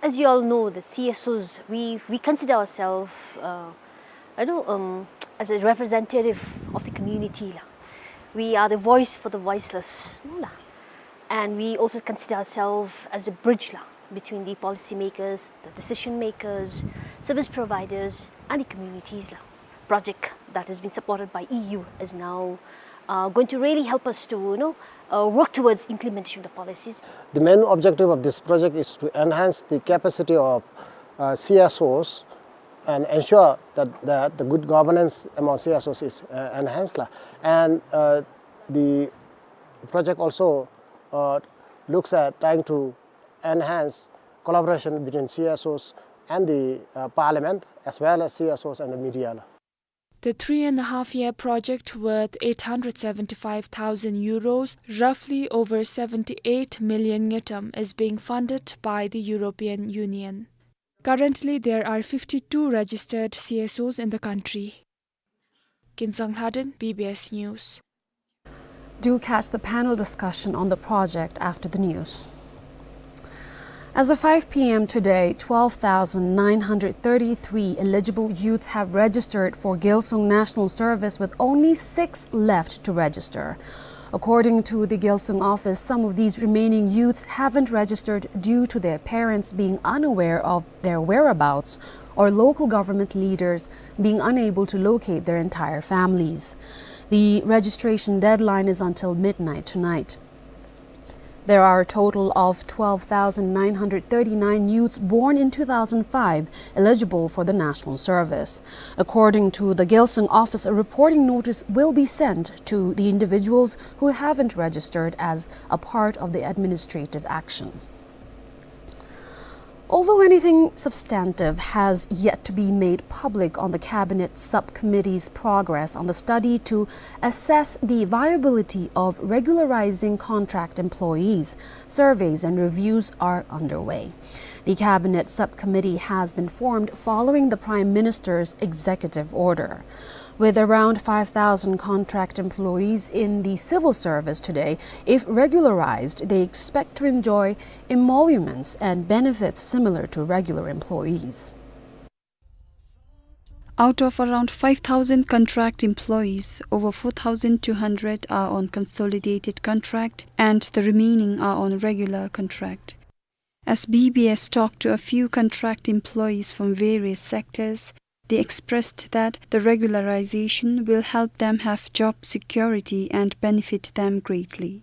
As you all know, the C S Os, we, we consider ourselves, uh, you know, um, as a representative of the community, la. We are the voice for the voiceless, la. And we also consider ourselves as a bridge, la, between the policymakers, the decision makers, service providers, and the communities, la. Project that has been supported by E U is now, uh, going to really help us to, you know, uh, work towards implementation of the policies. The main objective of this project is to enhance the capacity of, uh, C S Os and ensure that, that the good governance among C S Os is, uh, enhanced, la. And, uh, the project also, uh, looks at trying to enhance collaboration between C S Os and the, uh, parliament, as well as C S Os and the media, la. The three and a half year project, worth eight hundred seventy-five thousand euros, roughly over seventy-eight million ngultrum, is being funded by the European Union. Currently, there are fifty-two registered C S Os in the country. Kinsang Lhaden, B B S News. Do catch the panel discussion on the project after the news. As of five p m today, twelve thousand nine hundred thirty-three eligible youths have registered for Gyalsung National Service, with only six left to register. According to the Gyalsung office, some of these remaining youths haven't registered due to their parents being unaware of their whereabouts or local government leaders being unable to locate their entire families. The registration deadline is until midnight tonight. There are a total of twelve thousand nine hundred thirty-nine youths born in two thousand five eligible for the national service. According to the Gyalsung office, a reporting notice will be sent to the individuals who haven't registered as a part of the administrative action. Although anything substantive has yet to be made public on the Cabinet Subcommittee's progress on the study to assess the viability of regularizing contract employees, surveys and reviews are underway. The Cabinet Subcommittee has been formed following the Prime Minister's executive order. With around five thousand contract employees in the civil service today, if regularized, they expect to enjoy emoluments and benefits similar to regular employees. Out of around five thousand contract employees, over four thousand two hundred are on consolidated contract and the remaining are on regular contract. As B B S talked to a few contract employees from various sectors, they expressed that the regularization will help them have job security and benefit them greatly.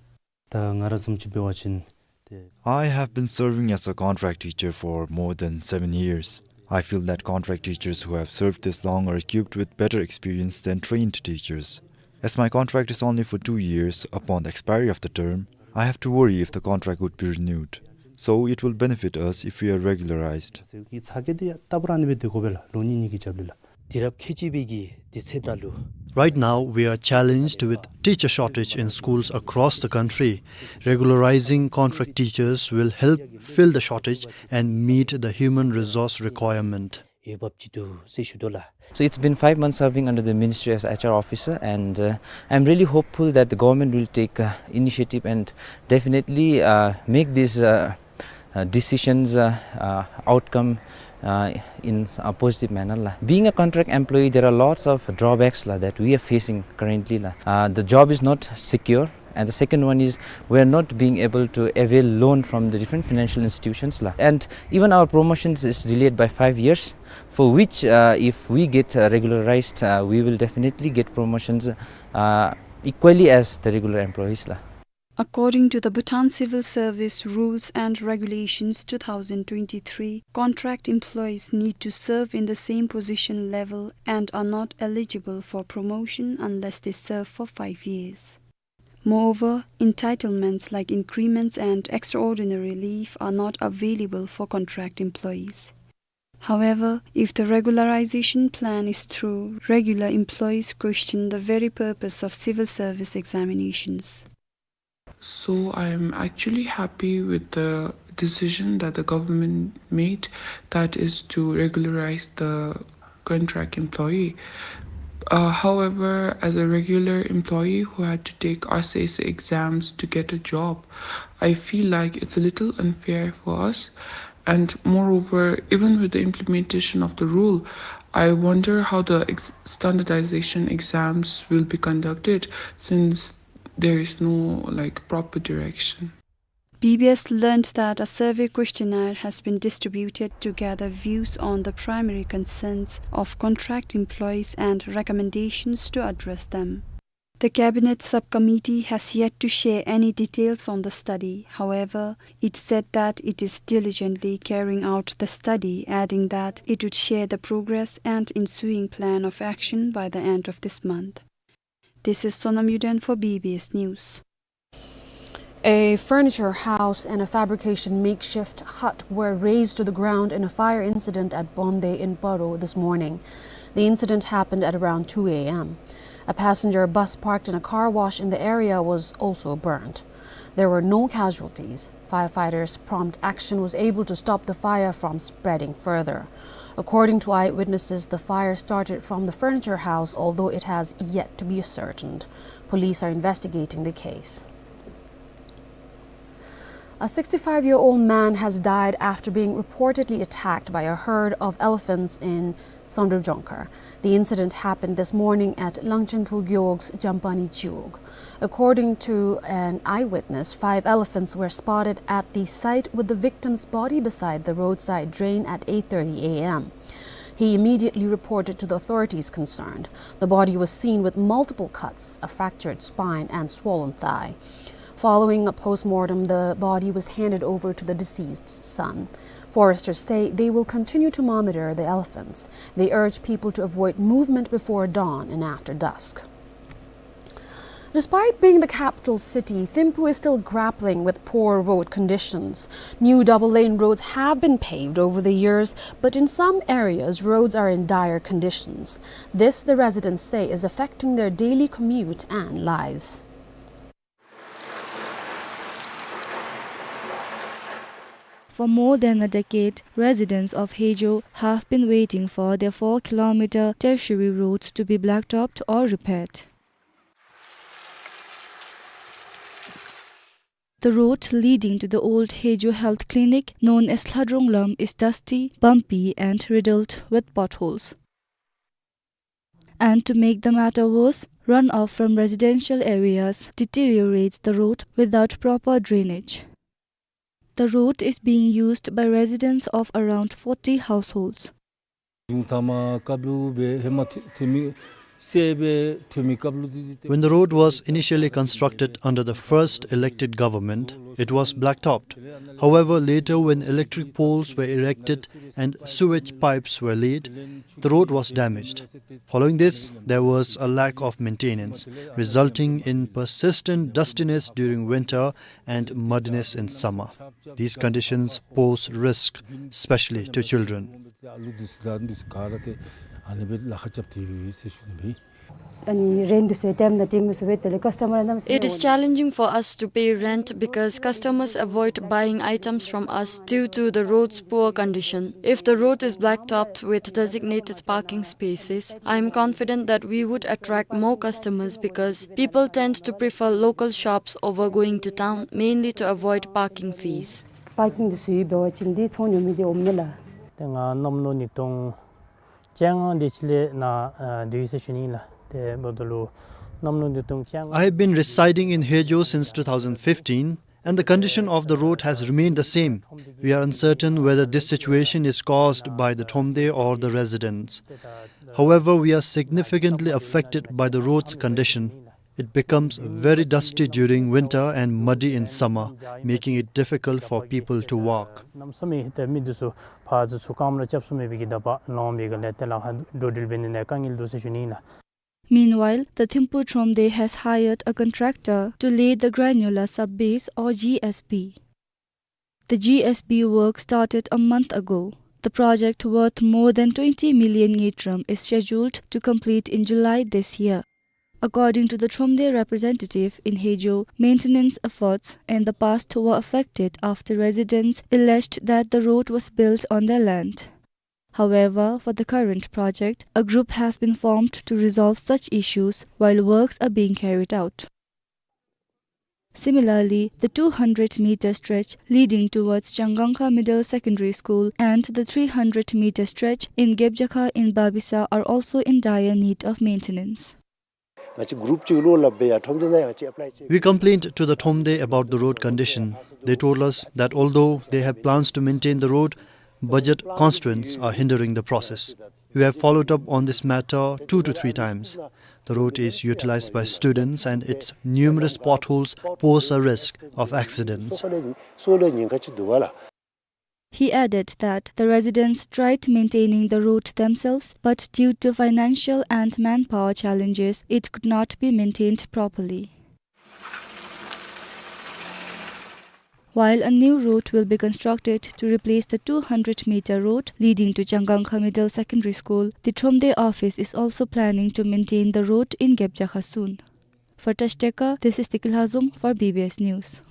ད་ང་ར་བཟུམ་ཅིག་འབད་བ་ཅིན་ཏེ། I have been serving as a contract teacher for more than seven years. I feel that contract teachers who have served this long are equipped with better experience than trained teachers. As my contract is only for two years, upon the expiry of the term, I have to worry if the contract would be renewed. So it will benefit us if we are regularized. ཟེར་གྱི་ཚ་གྱང་འདི་ཡང་ད་བར་ཨ་ནི་སྦེ་སྡོད་དགོ་པས་ལགས། ལོ་གཉིས་གཉིས་ཀྱི་རྒྱབ་ལས་ལགས། དུས་རབས་ཁལ་གཅིག་པའི་གི་དུས་ཚོད་ནང་ལུ། Right now, we are challenged with teacher shortage in schools across the country. Regularizing contract teachers will help fill the shortage and meet the human resource requirement. འོས་འབབ་ཅིག་འདུག་ཟེར་ཞུ་དོ་ལགས། So it's been five months serving under the ministry as H R officer, and, uh, I'm really hopeful that the government will take, uh, initiative and definitely, uh, make these, uh, uh, decisions, uh, uh, outcome, uh, in a positive manner, la. Being a contract employee, there are lots of drawbacks, la, that we are facing currently, la. Uh, the job is not secure, and the second one is we are not being able to avail loan from the different financial institutions, la. And even our promotions is delayed by five years, for which, uh, if we get, uh, regularized, uh, we will definitely get promotions, uh, equally as the regular employees, la. According to the Bhutan Civil Service Rules and Regulations two thousand twenty-three, contract employees need to serve in the same position level and are not eligible for promotion unless they serve for five years. Moreover, entitlements like increments and extraordinary leave are not available for contract employees. However, if the regularization plan is through, regular employees question the very purpose of civil service examinations. So I'm actually happy with the decision that the government made, that is to regularize the contract employee. Uh, however, as a regular employee who had to take R C S A exams to get a job, I feel like it's a little unfair for us. And moreover, even with the implementation of the rule, I wonder how the ex-, standardization exams will be conducted, since there is no, like, proper direction. B B S learned that a survey questionnaire has been distributed to gather views on the primary concerns of contract employees and recommendations to address them. The Cabinet Subcommittee has yet to share any details on the study. However, it said that it is diligently carrying out the study, adding that it would share the progress and ensuing plan of action by the end of this month. This is Sonam Yuden for B B S News. A furniture house and a fabrication makeshift hut were razed to the ground in a fire incident at Bonde in Paro this morning. The incident happened at around two a m. A passenger bus parked in a car wash in the area was also burned. There were no casualties. Firefighters' prompt action was able to stop the fire from spreading further. According to eyewitnesses, the fire started from the furniture house, although it has yet to be ascertained. Police are investigating the case. A sixty-five-year-old man has died after being reportedly attacked by a herd of elephants in Samdrup Jongkhar. The incident happened this morning at Langchenpu Gyog's Jampani Chiwog. According to an eyewitness, five elephants were spotted at the site with the victim's body beside the roadside drain at eight thirty A M. He immediately reported to the authorities concerned. The body was seen with multiple cuts, a fractured spine, and swollen thigh. Following a post-mortem, the body was handed over to the deceased's son. Foresters say they will continue to monitor the elephants. They urge people to avoid movement before dawn and after dusk. Despite being the capital city, Thimphu is still grappling with poor road conditions. New double-lane roads have been paved over the years, but in some areas, roads are in dire conditions. This, the residents say, is affecting their daily commute and lives. For more than a decade, residents of Hejo have been waiting for their four-kilometer tertiary roads to be blacktopped or repaired. The road leading to the old Hejo Health Clinic, known as Lhadrong Lam, is dusty, bumpy, and riddled with potholes. And to make the matter worse, runoff from residential areas deteriorates the road without proper drainage. The road is being used by residents of around forty households. When the road was initially constructed under the first elected government, it was blacktopped. However, later when electric poles were erected and sewage pipes were laid, the road was damaged. Following this, there was a lack of maintenance, resulting in persistent dustiness during winter and muddiness in summer. These conditions pose risk, especially to children. It is challenging for us to pay rent because customers avoid buying items from us due to the road's poor condition. If the road is blacktopped with designated parking spaces, I am confident that we would attract more customers because people tend to prefer local shops over going to town, mainly to avoid parking fees. Parking འདི་ཚུ་ཡོདཔ་འབད་བ་ཅིན་འདི་ཚོང་ཉོ་མི་འདི་འོང་ནི་ལགས། ཏེ་ང་གནམ་ལོ་ཉིས་སྟོང་བཅོ་ལྔ་དེ་ཅིག་ལས་ནཱ་ཨ་སྡོད་ཡི་ཟེར་ཞུ་ནི་ཨིན་ལགས། དེ་འབདཝ་ད་ལུ་གནམ་ལོ་ཉིས་སྟོང་བཅོ་ལྔ། I have been residing in Hejo since two thousand fifteen, and the condition of the road has remained the same. We are uncertain whether this situation is caused by the Thromde or the residents. However, we are significantly affected by the road's condition. It becomes very dusty during winter and muddy in summer, making it difficult for people to walk. གནམ་ས་མེད་ཏེ་མི་འདི་ཚུ་ཕར་ཚུར་ཚུར་རྐངམ་ར་རྐྱབ་ཚུགས་མེད་པའི་གི་ད་པ་ལོང་པའི་གི་ལས་ཏེ་ལཱ་ཁག་འགྲོ་འགྲུལ་འབད་ནི་ནང་དཀའ་ངལ་འདུག་ཟེར་ཞུ་ནི་ཨིན་ལགས། Meanwhile, the Thimphu Thromde has hired a contractor to lay the granular sub-base or G S B. The G S B work started a month ago. The project, worth more than twenty million ngultrum, is scheduled to complete in July this year. According to the Thromde representative in Hejo, maintenance efforts in the past were affected after residents alleged that the road was built on their land. However, for the current project, a group has been formed to resolve such issues while works are being carried out. Similarly, the two hundred meter stretch leading towards Changangkha Middle Secondary School and the three hundred meter stretch in Gebjakha in Babisa are also in dire need of maintenance. ང་བཅས་གུ་རུབ་ཅིག་ལོགས་ལ་འབད་ཡར་ཁྲོམ་སྡེ་ནང་ཡང་ཅིག་ཨེཔ་ལའི་བྱས། We complained to the Thromde about the road condition. They told us that although they have plans to maintain the road, budget constraints are hindering the process. We have followed up on this matter two to three times. The road is utilized by students and its numerous potholes pose a risk of accidents. སོ་ལས་ཉེན་ཁ་ཅིག་འདུག་པ་ལགས། He added that the residents tried maintaining the road themselves, but due to financial and manpower challenges, it could not be maintained properly. While a new road will be constructed to replace the two hundred meter road leading to Changangkha Middle Secondary School, the Thromde office is also planning to maintain the road in Gebjakha soon. For Tashteka, this is Tikil Hazum for B B S News.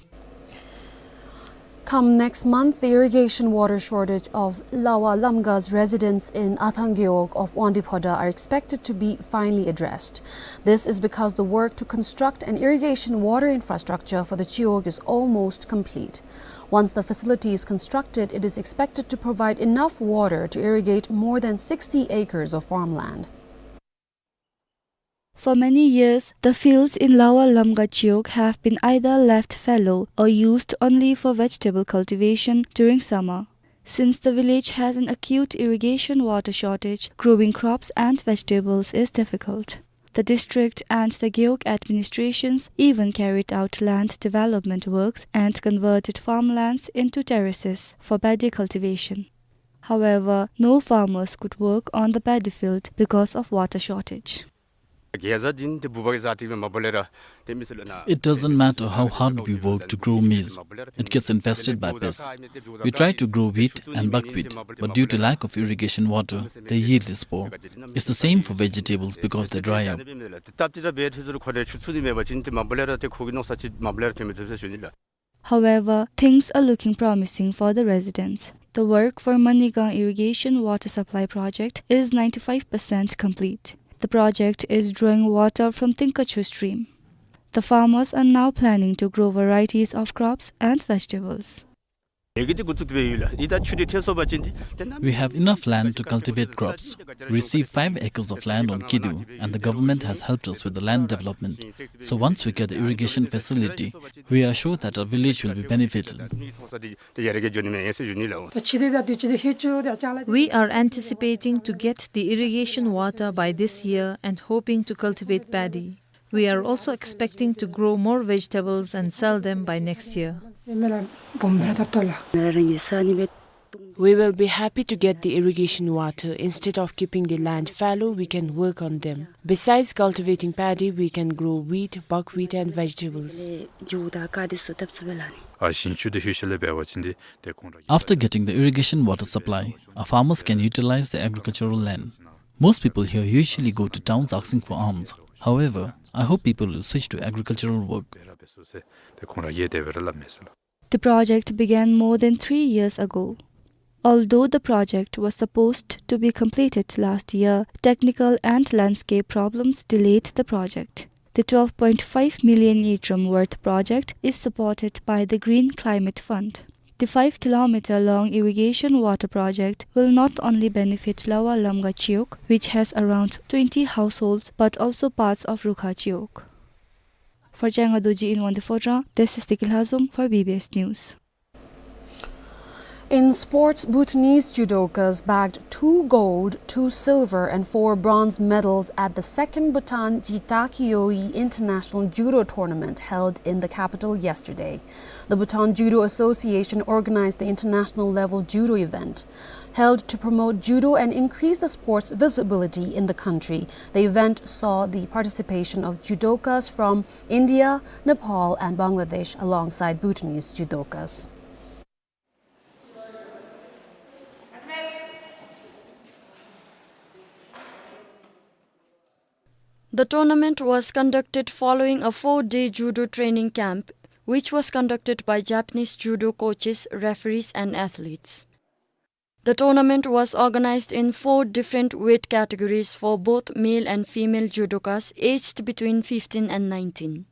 Come next month, the irrigation water shortage of Lower Lamga's residents in Athang Gewog of Wangdue Phodrang are expected to be finally addressed. This is because the work to construct an irrigation water infrastructure for the Gewog is almost complete. Once the facility is constructed, it is expected to provide enough water to irrigate more than sixty acres of farmland. For many years, the fields in Lower Lamga Gewog have been either left fallow or used only for vegetable cultivation during summer. Since the village has an acute irrigation water shortage, growing crops and vegetables is difficult. The district and the Gewog administrations even carried out land development works and converted farmlands into terraces for paddy cultivation. However, no farmers could work on the paddy field because of water shortage. It doesn't matter how hard we work to grow maize, it gets infested by pests. We try to grow wheat and buckwheat, but due to lack of irrigation water, the yield is poor. It's the same for vegetables because they dry up. However, things are looking promising for the residents. The work for Manigang Irrigation Water Supply Project is ninety-five percent complete. The project is drawing water from Tingkacho stream. The farmers are now planning to grow varieties of crops and vegetables. We have enough land to cultivate crops. We receive five acres of land on Kidu, and the government has helped us with the land development. So once we get the irrigation facility, we are sure that our village will be benefited. We are anticipating to get the irrigation water by this year and hoping to cultivate paddy. We are also expecting to grow more vegetables and sell them by next year. We will be happy to get the irrigation water. Instead of keeping the land fallow, we can work on them. Besides cultivating paddy, we can grow wheat, buckwheat and vegetables. After getting the irrigation water supply, our farmers can utilize the agricultural land. Most people here usually go to towns asking for alms. However, I hope people will switch to agricultural work. The project began more than three years ago. Although the project was supposed to be completed last year, technical and landscape problems delayed the project. The twelve point five million ngultrum worth project is supported by the Green Climate Fund. The five kilometer long irrigation water project will not only benefit Lower Lamga Gewog, which has around twenty households, but also parts of Rukha Gewog. For Changa Dorji in Wangdue Phodrang, this is Tiki Lhazom for B B S News. In sports, Bhutanese judokas bagged two gold, two silver and four bronze medals at the second Bhutan Jitakyoi International Judo Tournament held in the capital yesterday. The Bhutan Judo Association organized the international level judo event. Held to promote judo and increase the sport's visibility in the country, the event saw the participation of judokas from India, Nepal and Bangladesh alongside Bhutanese judokas. The tournament was conducted following a four-day judo training camp, which was conducted by Japanese judo coaches, referees and athletes. The tournament was organized in four different weight categories for both male and female judokas aged between fifteen and nineteen.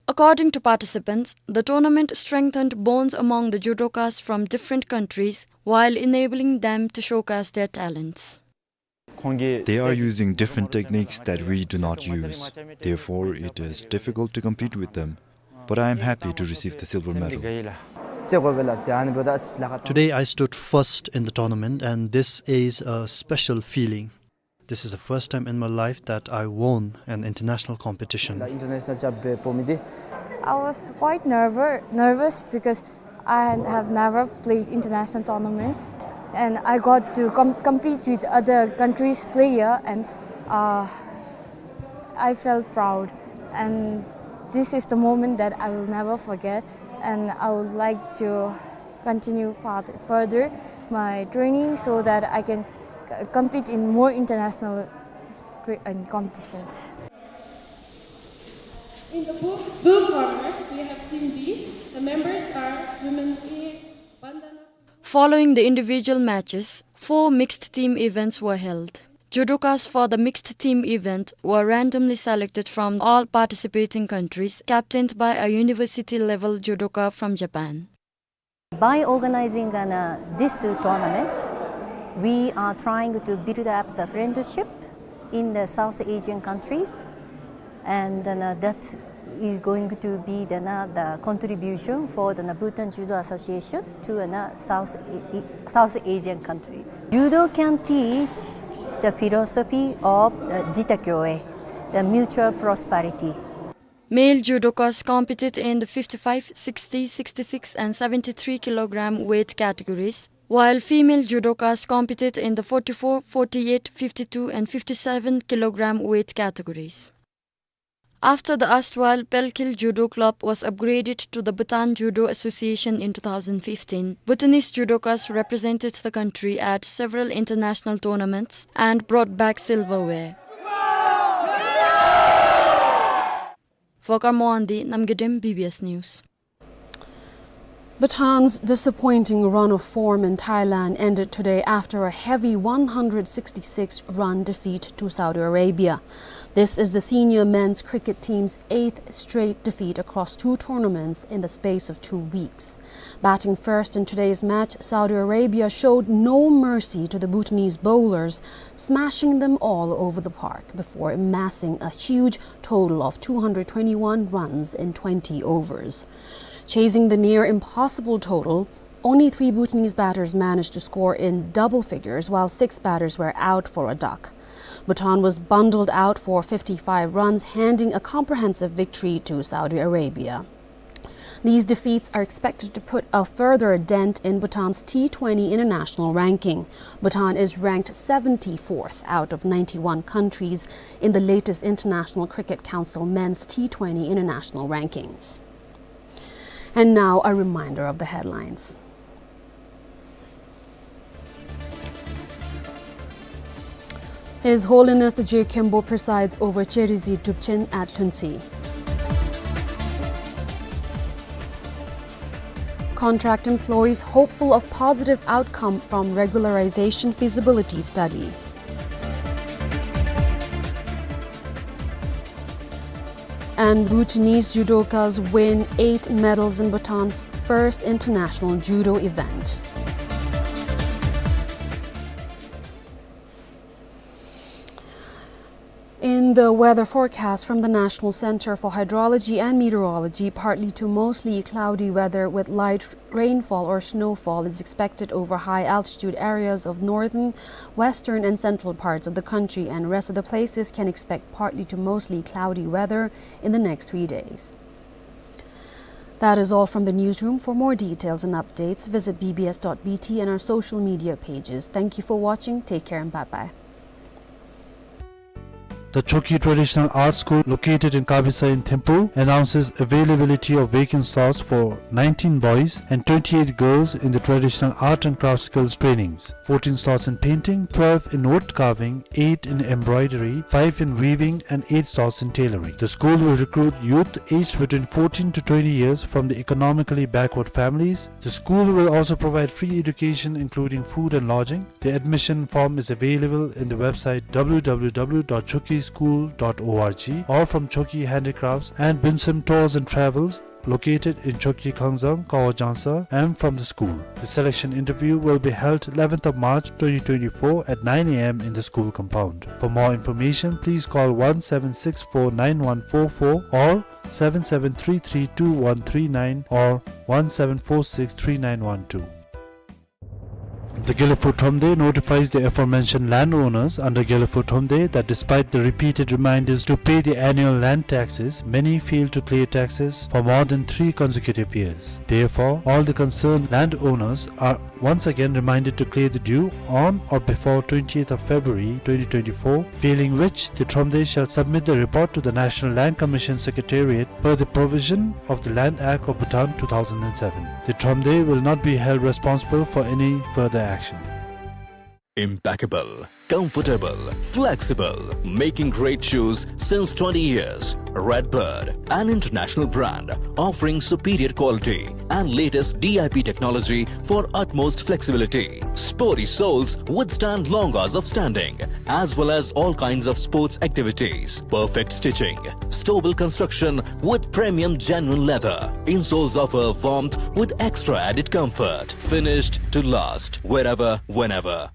According to participants, the tournament strengthened bonds among the judokas from different countries while enabling them to showcase their talents. They are using different techniques that we do not use. Therefore, it is difficult to compete with them. But I am happy to receive the silver medal. Today I stood first in the tournament, and this is a special feeling. This is the first time in my life that I won an international competition. I was quite nervous, nervous because I have never played international tournament, and I got to com- compete with other countries' player, and uh, I felt proud. And this is the moment that I will never forget, and I would like to continue further, further my training so that I can c- compete in more international tra- and competitions. In the blue, blue corner, we have Team B. The members are women A, Vandana. Following the individual matches, four mixed team events were held. Judokas for the mixed team event were randomly selected from all participating countries, captained by a university-level judoka from Japan. By organizing an, uh, this tournament, we are trying to build up the friendship in the South Asian countries, and, uh, that is going to be the, uh, the contribution for the, uh, Bhutan Judo Association to, uh, South, A- South Asian countries. Judo can teach the philosophy of, uh, Jita Kyoe, the mutual prosperity. Male judokas competed in the fifty-five, sixty, sixty-six and seventy-three kilogram weight categories, while female judokas competed in the forty-four, forty-eight, fifty-two and fifty-seven kilogram weight categories. After the erstwhile Pelkhel Judo Club was upgraded to the Bhutan Judo Association in two thousand fifteen, Bhutanese judokas represented the country at several international tournaments and brought back silverware. For Karmo Wangdi, Namgay Dem, B B S News. Bhutan's disappointing run of form in Thailand ended today after a heavy one hundred sixty-six run defeat to Saudi Arabia. This is the senior men's cricket team's eighth straight defeat across two tournaments in the space of two weeks. Batting first in today's match, Saudi Arabia showed no mercy to the Bhutanese bowlers, smashing them all over the park before amassing a huge total of two hundred twenty-one runs in twenty overs. Chasing the near impossible total, only three Bhutanese batters managed to score in double figures, while six batters were out for a duck. Bhutan was bundled out for fifty-five runs, handing a comprehensive victory to Saudi Arabia. These defeats are expected to put a further dent in Bhutan's T twenty international ranking. Bhutan is ranked seventy-fourth out of ninety-one countries in the latest International Cricket Council men's T twenty international rankings. And now, a reminder of the headlines. His Holiness the Je Khenpo presides over Cherizi Drupchen at Lhuentse. Contract employees hopeful of positive outcome from regularization feasibility study. And Bhutanese judokas win eight medals in Bhutan's first international judo event. In the weather forecast from the National Center for Hydrology and Meteorology, partly to mostly cloudy weather with light rainfall or snowfall is expected over high altitude areas of northern, western and central parts of the country, and rest of the places can expect partly to mostly cloudy weather in the next three days. That is all from the newsroom. For more details and updates, visit B B S dot B T and our social media pages. Thank you for watching. Take care and bye-bye. The Chokyi Traditional Arts School, located in Kabisa in Thimphu, announces availability of vacant slots for nineteen boys and twenty-eight girls in the traditional art and craft skills trainings. Fourteen slots in painting, twelve in wood carving, eight in embroidery, five in weaving, and eight slots in tailoring. The school will recruit youth aged between fourteen to twenty years from the economically backward families. The school will also provide free education, including food and lodging. The admission form is available in the website W W W dot chokyischool dot org or from Chokyi Handicrafts and Bunsem Tours and Travels, located in Chokyi Khangzang, Kawo Jangsa, and from the school. The selection interview will be held eleventh of March twenty twenty-four at nine A M in the school compound. For more information, please call one seven six four nine one four four or seven seven three three two one three nine or one seven four six three nine one two. The Gelephu Thromde notifies the aforementioned landowners under Gelephu Thromde that despite the repeated reminders to pay the annual land taxes, many fail to clear taxes for more than three consecutive years. Therefore, all the concerned landowners are once again reminded to clear the due on or before twentieth of February twenty twenty-four, failing which the Thromde shall submit the report to the National Land Commission Secretariat per the provision of the Land Act of Bhutan two thousand and seven. The Thromde will not be held responsible for any further action. Impeccable, comfortable, flexible, making great shoes since twenty years. Redbird, an international brand offering superior quality and latest D I P technology for utmost flexibility. Sporty soles withstand long hours of standing, as well as all kinds of sports activities. Perfect stitching, stable construction with premium genuine leather. Insoles offer warmth with extra added comfort. Finished to last, wherever, whenever.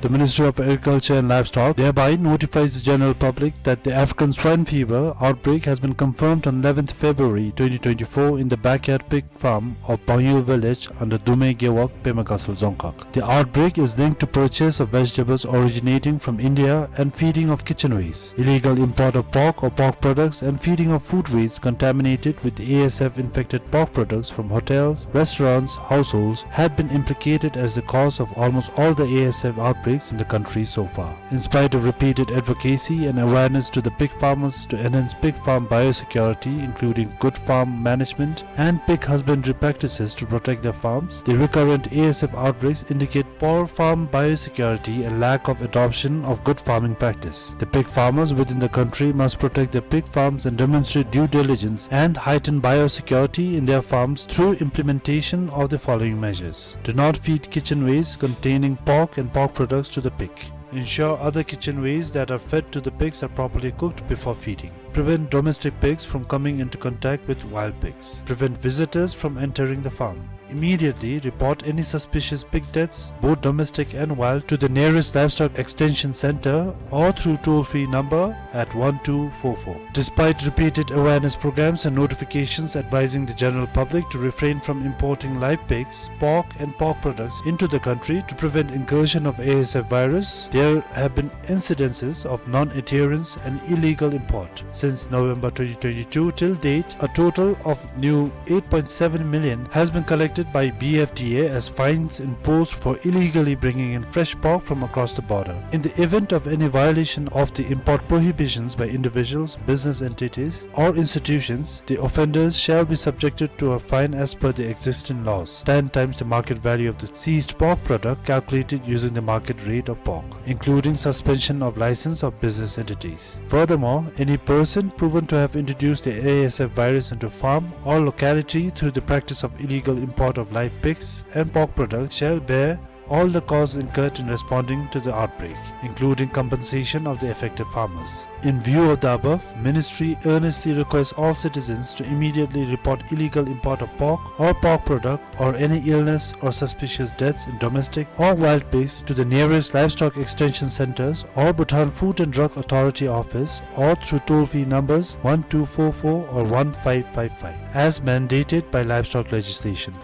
The Ministry of Agriculture and Livestock thereby notifies the general public that the African swine fever outbreak has been confirmed on eleventh February twenty twenty-four in the backyard pig farm of Pangyul village under Dumei Gewog, Pema Gatshel Dzongkhag. The outbreak is linked to purchase of vegetables originating from India and feeding of kitchen waste. Illegal import of pork or pork products and feeding of food waste contaminated with A S F infected pork products from hotels, restaurants, households have been implicated as the cause of almost all the A S F outbreaks in the country so far. In spite of repeated advocacy and awareness to the pig farmers to enhance pig farm biosecurity, including good farm management and pig husbandry practices to protect their farms, the recurrent A S F outbreaks indicate poor farm biosecurity and lack of adoption of good farming practice. The pig farmers within the country must protect their pig farms and demonstrate due diligence and heighten biosecurity in their farms through implementation of the following measures. Do not feed kitchen waste containing pork and pork products to the pig. Ensure other kitchen waste that are fed to the pigs are properly cooked before feeding. Prevent domestic pigs from coming into contact with wild pigs. Prevent visitors from entering the farm. Immediately report any suspicious pig deaths, both domestic and wild, to the nearest livestock extension center or through toll-free number at one two four four. Despite repeated awareness programs and notifications advising the general public to refrain from importing live pigs, pork and pork products into the country to prevent incursion of A S F virus, there have been incidences of non-adherence and illegal import. Since November twenty twenty-two till date, a total of new eight point seven million has been collected by B F D A as fines imposed for illegally bringing in fresh pork from across the border. In the event of any violation of the import prohibitions by individuals, business entities, or institutions, the offenders shall be subjected to a fine as per the existing laws, ten times the market value of the seized pork product calculated using the market rate of pork, including suspension of license of business entities. Furthermore, any person proven to have introduced the A S F virus into farm or locality through the practice of illegal import of live pigs and pork products shall bear all the costs incurred in responding to the outbreak, including compensation of the affected farmers. In view of the above, Ministry earnestly requests all citizens to immediately report illegal import of pork or pork product or any illness or suspicious deaths in domestic or wild pigs to the nearest livestock extension centers or Bhutan Food and Drug Authority office or through toll-free numbers one two four four or one five five five, as mandated by livestock legislation.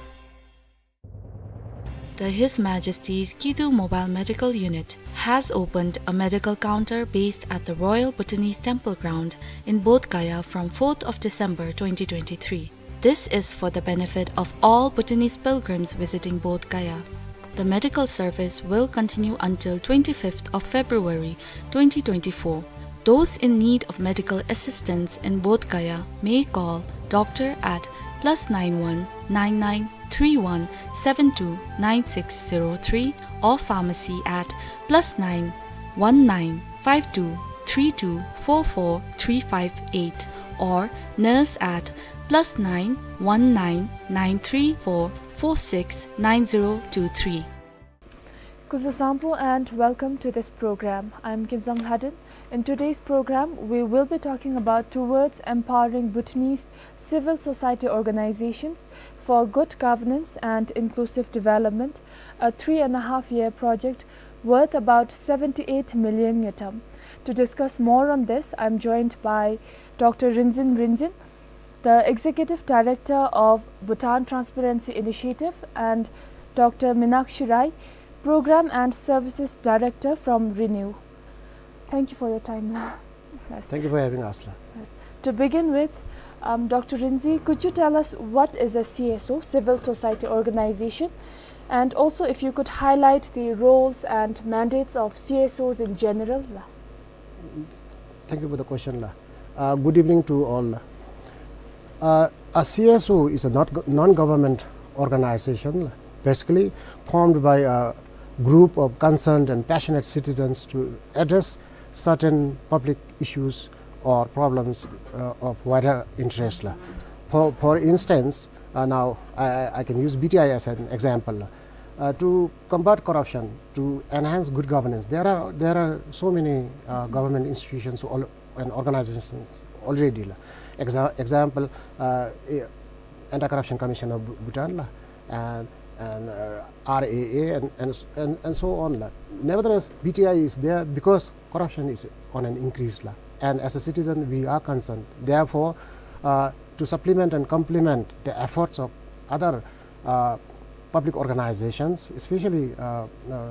The His Majesty's Kidu Mobile Medical Unit has opened a medical counter based at the Royal Bhutanese Temple Ground in Bodh Gaya from fourth of December twenty twenty-three. This is for the benefit of all Bhutanese pilgrims visiting Bodh Gaya. The medical service will continue until twenty-fifth of February twenty twenty-four. Those in need of medical assistance in Bodh Gaya may call doctor at plus nine one nine nine three one seven two nine six zero three or pharmacy at plus nine one nine five two three two four four three five eight or nurse at plus nine one nine nine three four four six nine zero two three. Kuzuzangpo and welcome to this program. I'm Kinzang Lhaden. In today's program, we will be talking about Towards Empowering Bhutanese Civil Society Organizations for Good Governance and Inclusive Development, a three and a half year project worth about seventy-eight million ngultrum. To discuss more on this, I'm joined by Doctor Rinzin Rinzin, the Executive Director of Bhutan Transparency Initiative, and Doctor Minakshi Rai, Program and Services Director from Renew. Thank you for your time, la. Yes. Thank you for having us, la. Yes. To begin with, um, Doctor Rinzin, could you tell us what is a C S O, civil society organization, and also if you could highlight the roles and mandates of C S Os in general, la? Thank you for the question, la. Uh, good evening to all, la. Uh, a C S O is a not go-, non-government organization, la, basically formed by, uh, group of concerned and passionate citizens to address certain public issues or problems, uh, of wider interest la. For, for instance, uh, now I, I I can use B T I as an example la. Uh, to combat corruption, to enhance good governance, there are, there are so many, uh, government institutions al- and organizations already la. Exa- example, uh, eh, Anti-Corruption Commission of Bhu- Bhutan la, and, and, uh, R A A and, and, and, and so on la. Nevertheless, B T I is there because corruption is on an increase la. And as a citizen, we are concerned. Therefore, uh, to supplement and complement the efforts of other, uh, public organizations, especially, uh, uh,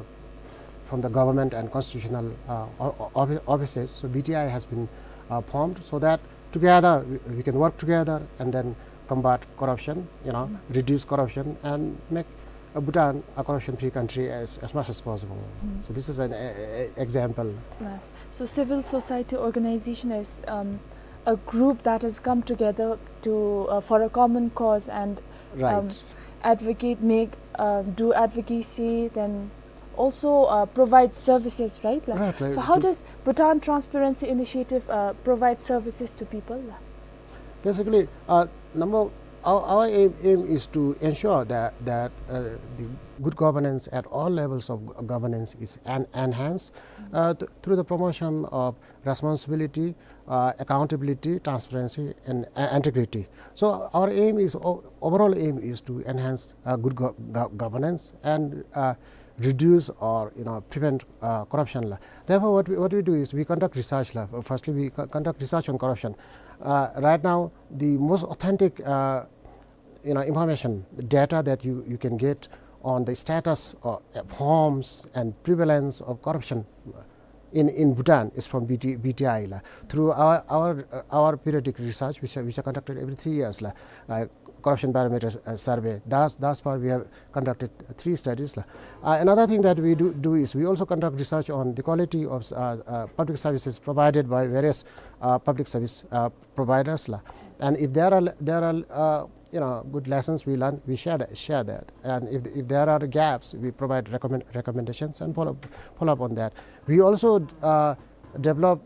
from the government and constitutional, uh, o- o- offi- offices, so B T I has been, uh, formed so that together we, we can work together and then combat corruption, you know, reduce corruption and make, uh, Bhutan a corruption-free country as, as much as possible. So this is an a, a, a example. Yes. So civil society organization is, um, a group that has come together to, uh, for a common cause and, um, Right. advocate, make, uh, do advocacy, then also, uh, provide services, right? Like, Right, like, so how to does Bhutan Transparency Initiative, uh, provide services to people? Basically, uh, number, our, our aim, aim is to ensure that, that, uh, the good governance at all levels of g- governance is en- enhanced, uh, th- through the promotion of responsibility, uh, accountability, transparency, and, uh, integrity. So our aim is o- overall aim is to enhance, uh, good go- go- governance and, uh, reduce or, you know, prevent, uh, corruption la. Therefore, what we, what we do is we conduct research la. Firstly, we co- conduct research on corruption. Uh, right now, the most authentic, uh, you know, information, the data that you, you can get on the status or, uh, forms and prevalence of corruption in, in Bhutan is from B T, B T I la. Through our, our, uh, our periodic research, which are, which are conducted every three years la, uh, corruption barometer, uh, survey. Thus, thus far we have conducted three studies la. Uh, another thing that we do, do is we also conduct research on the quality of, uh, uh, public services provided by various, uh, public service, uh, providers la. And if there are, there are, uh, you know, good lessons we learn, we share that, share that. And if, if there are gaps, we provide recommend, recommendations and follow, follow up on that. We also, uh, develop,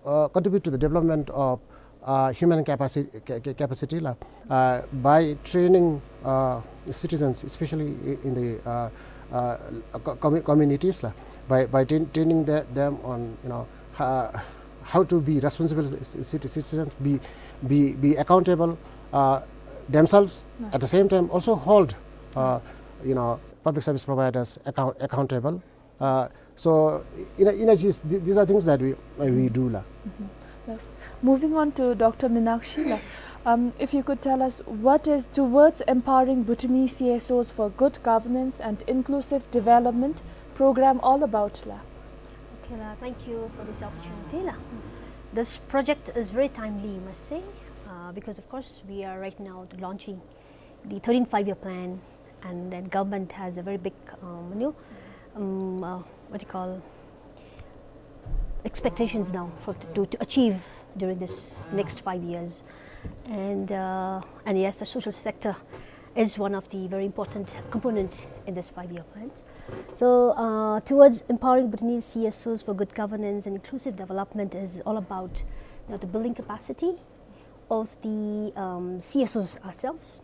uh, contribute to the development of, uh, human capacity, ca- ca- capacity la, uh, by training, uh, citizens, especially i- in the, uh, uh, co- commu- communities la, by, by train- training the, them on, you know, uh, how to be responsible ci- citi- citizens, be, be, be accountable, uh, themselves. At the same time, also hold, uh, you know, public service providers account- accountable. Uh, so, in a, in a gist, th- these are things that we, uh, we do la. Yes. Moving on to Doctor Minakshi la, um, if you could tell us what is Towards Empowering Bhutanese C S Os for Good Governance and Inclusive Development program all about la? Okay la, thank you for this opportunity la. This project is very timely, I must say, uh, because of course we are right now launching the thirteenth five-year plan, and then government has a very big, um, you know, um, uh, what do you call, expectations now for to, to achieve during this next five years. And, uh, and yes, the social sector is one of the very important component in this five-year plan. So, uh, Towards Empowering Bhutanese C S Os for Good Governance and Inclusive Development is all about, you know, the building capacity of the, um, C S Os ourselves,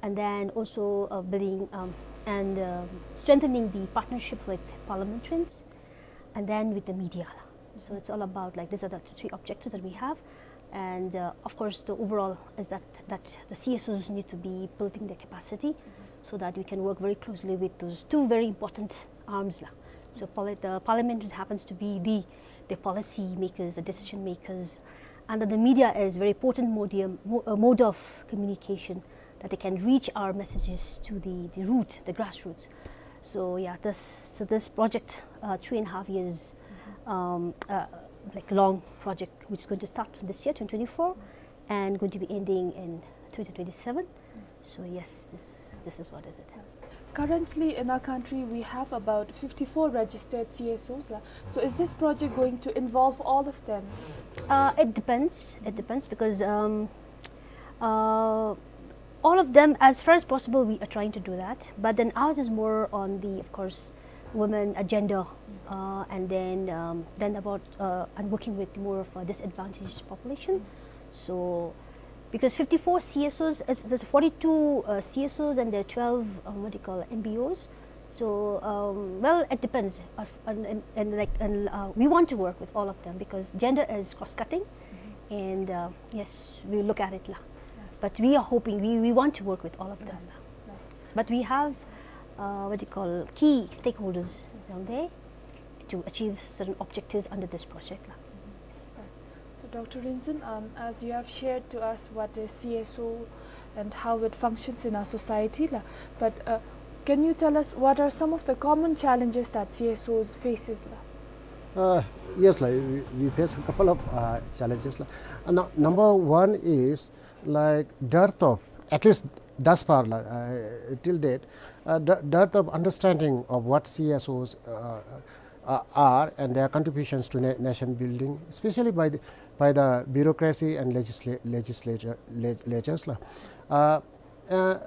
and then also, uh, building, um, and, um, strengthening the partnership with parliamentarians, and then with the media. So it's all about, like, these are the three objectives that we have. And, uh, of course, the overall is that, that the C S Os need to be building their capacity so that we can work very closely with those two very important arms la. So parli- the parliament happens to be the, the policy makers, the decision makers, and then the media is very potent modium, mo- uh, mode of communication that they can reach our messages to the, the root, the grassroots. So yeah, this, so this project, uh, three and a half years, um, uh, like, long project, which is going to start this year, twenty twenty-four, and going to be ending in twenty twenty-seven. So yes, this is, this is what is it. Currently in our country, we have about fifty-four registered C S Os la. So is this project going to involve all of them? Uh, it depends. It depends because, um, uh, all of them, as far as possible, we are trying to do that. But then ours is more on the, of course, women, uh, gender, uh, and then, um, then about, uh, and working with more of a disadvantaged population. So, because fifty-four C S Os, uh, there's forty-two, uh, C S Os and there are twelve, um, what do you call, M B Os. So, um, well, it depends. Uh, and, and, and, like, and, uh, we want to work with all of them because gender is cross-cutting, and, uh, yes, we look at it, la. But we are hoping, we, we want to work with all of them. But we have, uh, what do you call, key stakeholders down there to achieve certain objectives under this project, la. Yes. So, Doctor Rinzin, um, as you have shared to us what is C S O and how it functions in our society, la, but, uh, can you tell us what are some of the common challenges that C S Os faces, la? Uh, yes, la, we, we face a couple of, uh, challenges, la. Uh, nu-, number one is, like, dearth of, at least thus far, la, uh, till date, uh, de-, dearth of understanding of what C S Os, uh, uh, are and their contributions to na-, nation building, especially by the, by the bureaucracy and legisla-, legislature, leg-, legislatures, la. Uh, uh,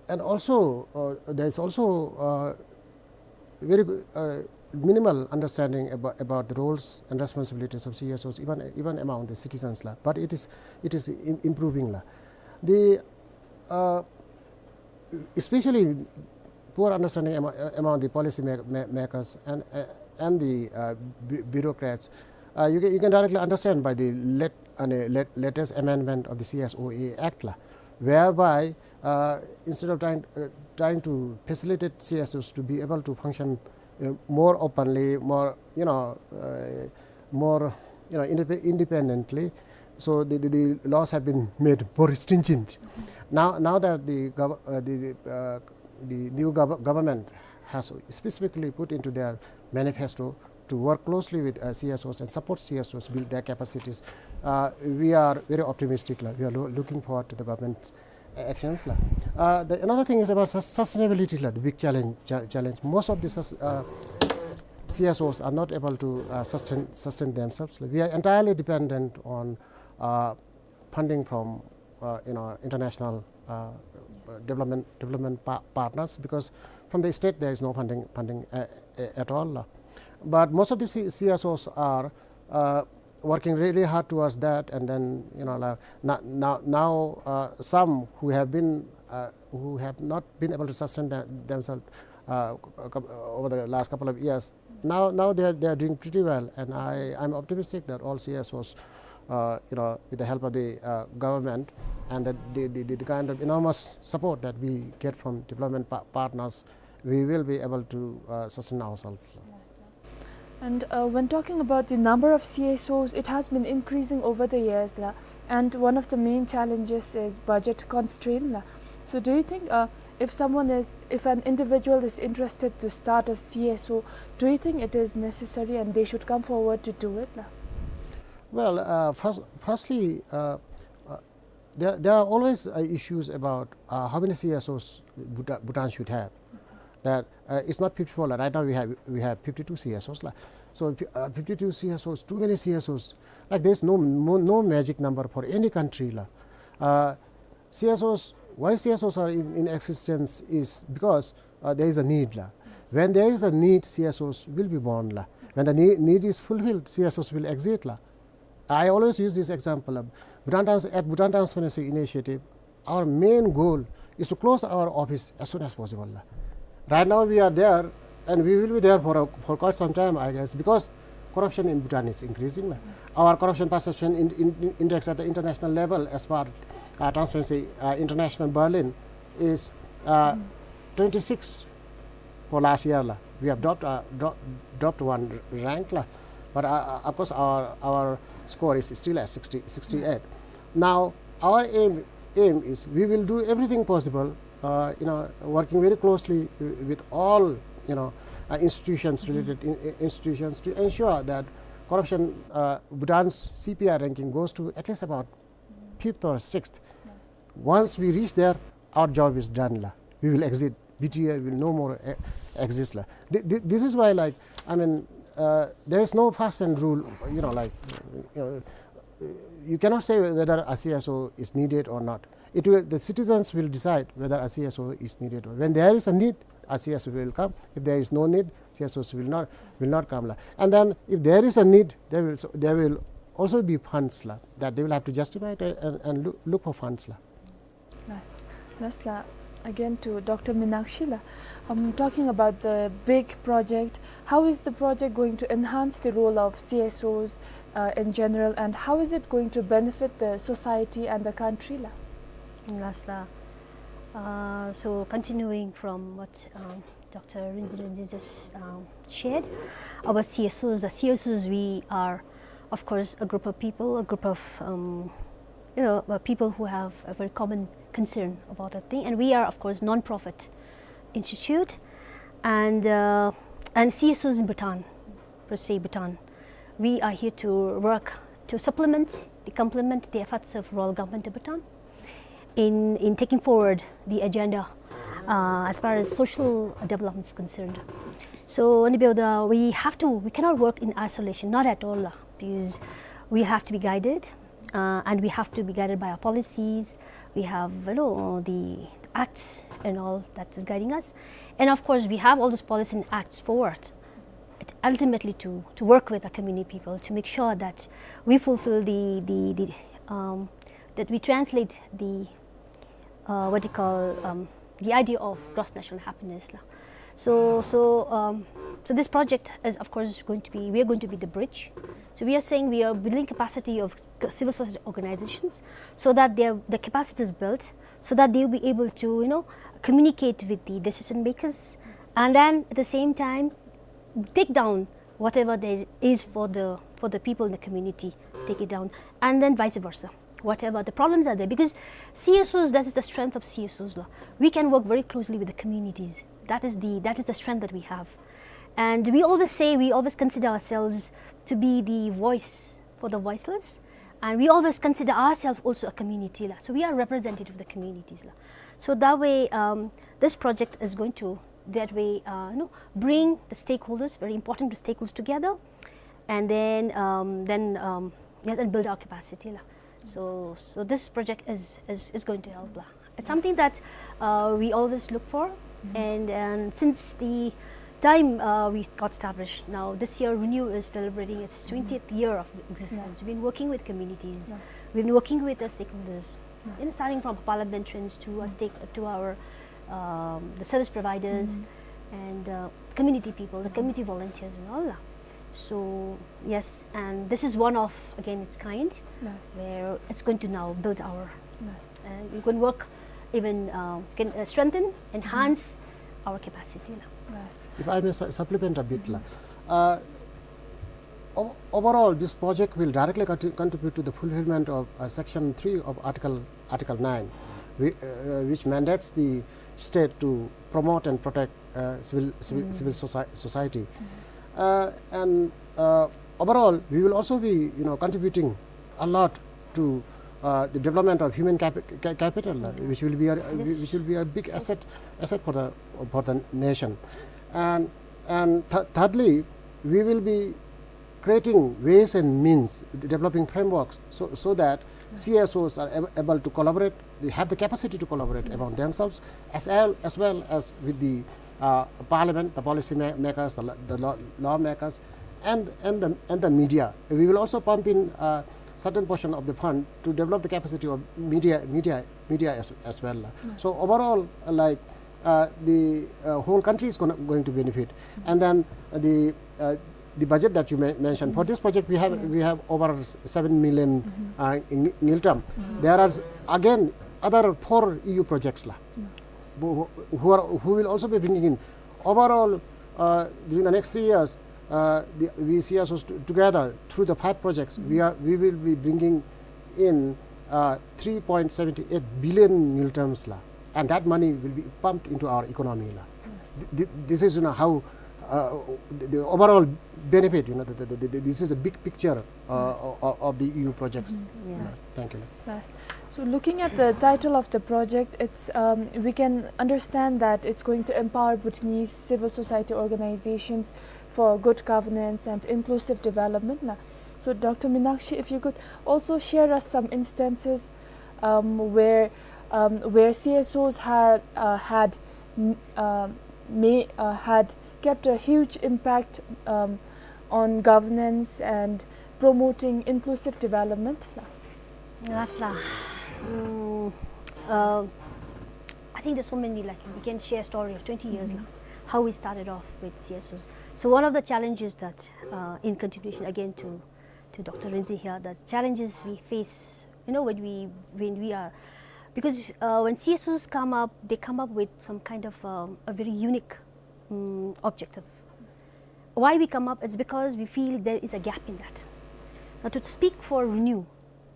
and also, uh, there is also, uh, very good, uh, minimal understanding about, about the roles and responsibilities of C S Os, even, even among the citizens, la. But it is, it is im-, improving, la. The, uh, especially poor understanding amo-, among the policy ma-, ma-, makers and, uh, and the, uh, bu-, bureaucrats. Uh, you can, you can directly understand by the lat-, uh, lat-, latest amendment of the C S O A Act, la, whereby, uh, instead of trying, uh, trying to facilitate C S Os to be able to function, uh, more openly, more, you know, uh, more, you know, indep-, independently. So the, the, the laws have been made more stringent. Now, now that the gov-, uh, the, the, uh, the new gov-, government has specifically put into their manifesto to work closely with, uh, C S Os and support C S Os build their capacities, uh, we are very optimistic, la. We are loo-, looking forward to the government's actions, la. Uh, the, another thing is about sus-, sustainability, la, the big challenge, cha-, challenge. Most of the sus-, uh, C S Os are not able to, uh, sustain, sustain themselves, la. We are entirely dependent on, uh, funding from, uh, you know, international, uh, development, development pa-, partners, because from the state there is no funding, funding, uh, uh, at all, la. But most of the C-, C S Os are, uh, working really hard towards that, and then, you know, la, na-, na-, now, uh, some who have been, uh, who have not been able to sustain the-, themselves, uh, c-, c-, over the last couple of years, now, now they are, they are doing pretty well, and I, I'm optimistic that all C S Os, uh, you know, with the help of the, uh, government and the, the, the, the kind of enormous support that we get from development pa-, partners, we will be able to, uh, sustain ourselves. And, uh, when talking about the number of C S Os, it has been increasing over the years, la, and one of the main challenges is budget constraint, la. So do you think, uh, if someone is, if an individual is interested to start a C S O, do you think it is necessary and they should come forward to do it, la? Well, uh, first, firstly, uh, uh, there, there are always, uh, issues about, uh, how many C S Os Bhuta-, Bhutan should have. That, uh, it's not fifty-four, la. Right now we have, we have fifty-two C S Os, la. So, uh, fifty-two C S Os, too many C S Os. Like, there's no, no, no magic number for any country, la. Uh, C S Os, why C S Os are in, in existence is because, uh, there is a need, la. When there is a need, C S Os will be born, la. When the need, need is fulfilled, C S Os will exist, la. I always use this example of Bhutan Trans-, at Bhutan Transparency Initiative, our main goal is to close our office as soon as possible, la. Right now we are there, and we will be there for a, for quite some time, I guess, because corruption in Bhutan is increasing, la. Our corruption perception in, in, in index at the international level, as per, uh, Transparency, uh, International Berlin, is, uh, twenty-six for last year, la. We have dropped, uh, dro-, dropped one rank, la. But, uh, uh, of course, our, our score is still at sixty, sixty-eight. Now, our aim, aim is we will do everything possible, uh, you know, working very closely wi-, with all, you know, uh, institutions, related in-, i-, institutions to ensure that corruption, uh, Bhutan's C P I ranking goes to at least about fifth or sixth. Once we reach there, our job is done, la. We will exit. B T A will no more, eh, exist, la. Th-, th-, this is why, like, I mean, uh, there is no fast and rule, you know, like, uh, you cannot say whether a C S O is needed or not. It will, the citizens will decide whether a C S O is needed or, when there is a need, uh, C S O will come. If there is no need, C S Os will not, will not come la. And then if there is a need, there will, there will also be funds la, that they will have to justify it and, and look, look for funds la. Yes. Last la, again to Doctor Minakshi la. Um, talking about the big project, how is the project going to enhance the role of C S Os, uh, in general, and how is it going to benefit the society and the country la? Last la. Uh, so continuing from what, um, Doctor Rinzin Rinzin just, um, shared about C S Os, the C S Os, we are, of course, a group of people, a group of, um, you know, uh, people who have a very common concern about that thing. And we are, of course, non-profit institute, and, uh, and C S Os in Bhutan, per se Bhutan, we are here to work to supplement, to complement the efforts of Royal Government of Bhutan in, in taking forward the agenda, uh, as far as social development is concerned. So, ane bebda, we have to, we cannot work in isolation, not at all, uh, because we have to be guided, uh, and we have to be guided by our policies. We have, you know, the acts and all that is guiding us. And of course, we have all those policies and acts for what? It ultimately to, to work with the community people to make sure that we fulfill the, the, the, um, that we translate the, uh, what you call, um, the idea of gross national happiness la. So, so, um, so this project is, of course, going to be, we are going to be the bridge. So we are saying we are building capacity of c-, civil society organizations so that their, the capacity is built, so that they will be able to, you know, communicate with the decision makers, and then at the same time, take down whatever there is for the, for the people in the community, take it down, and then vice versa, whatever the problems are there, because C S Os, that is the strength of C S Os la. We can work very closely with the communities. That is the, that is the strength that we have. And we always say, we always consider ourselves to be the voice for the voiceless, and we always consider ourselves also a community la. So we are representative of the communities la. So that way, um, this project is going to, that way, uh, you know, bring the stakeholders, very important to stakeholders together, and then, um, then, um, yes, and build our capacity la. So, so this project is, is, is going to help la. It's something that, uh, we always look for, and, and since the time, uh, we got established, now this year Renew is celebrating its twentieth year of existence. Yes. We've been working with communities. Yes. We've been working with the stakeholders, yes, in starting from parliamentarians to our stake, to our, um, the service providers and, uh, community people, the community volunteers and all la. So, yes, and this is one of, again, its kind, yes, where it's going to now build our, yes, uh, we can work even, uh, can, uh, strengthen, enhance our capacity la. Yes. If I may su-, supplement a bit la. Uh, o-, overall, this project will directly contri-, contribute to the fulfillment of, uh, Section three of Article, Article nine, whi-, uh, which mandates the state to promote and protect, uh, civil, civil, civil soci-, society. Uh, and, uh, overall, we will also be, you know, contributing a lot to, uh, the development of human capi-, ca-, capital, uh, which will be a, which will be a big asset, asset for the, for the nation. And, and th-, thirdly, we will be creating ways and means, developing frameworks so, so that C S Os are ab-, able to collaborate, they have the capacity to collaborate among themselves, as well, as well as with the, uh, parliament, the policy ma-, makers, the, la-, the law, lawmakers, and, and the, and the media. We will also pump in, uh, certain portion of the fund to develop the capacity of media, media, media as, as well. Yes. So overall, uh, like, uh, the, uh, whole country is gonna, going to benefit. And then the, uh, the budget that you men-, mentioned, for this project, we have, we have over s-, seven million, uh, ng-, ngultrum. There are s-, again, other four E U projects la, who, who are, who will also be bringing in. Overall, uh, during the next three years, uh, the, we C S Os t-, together through the five projects, we are, we will be bringing in, uh, three point seven eight billion ngultrums la, and that money will be pumped into our economy la. Th-, th-, this is, you know, how, uh, the, the overall benefit, you know, the, the, the, the, this is the big picture, uh, of, of the E U projects. Yes. Thank you. Yes. So looking at the title of the project, it's, um, we can understand that it's going to empower Bhutanese civil society organizations for good governance and inclusive development. Na? So Doctor Minakshi, if you could also share us some instances, um, where, um, where C S Os had, uh, had, n-, um, may, uh, had kept a huge impact, um, on governance and promoting inclusive development la. Yes la. Mm, uh, I think there's so many, like, we can share a story of twenty years la, how we started off with C S Os. So one of the challenges that, uh, in continuation again to, to Doctor Rinzi here, the challenges we face, you know, when we, when we are, because, uh, when C S Os come up, they come up with some kind of, um, a very unique, um, objective. Why we come up is because we feel there is a gap in that. Now, to speak for Renew,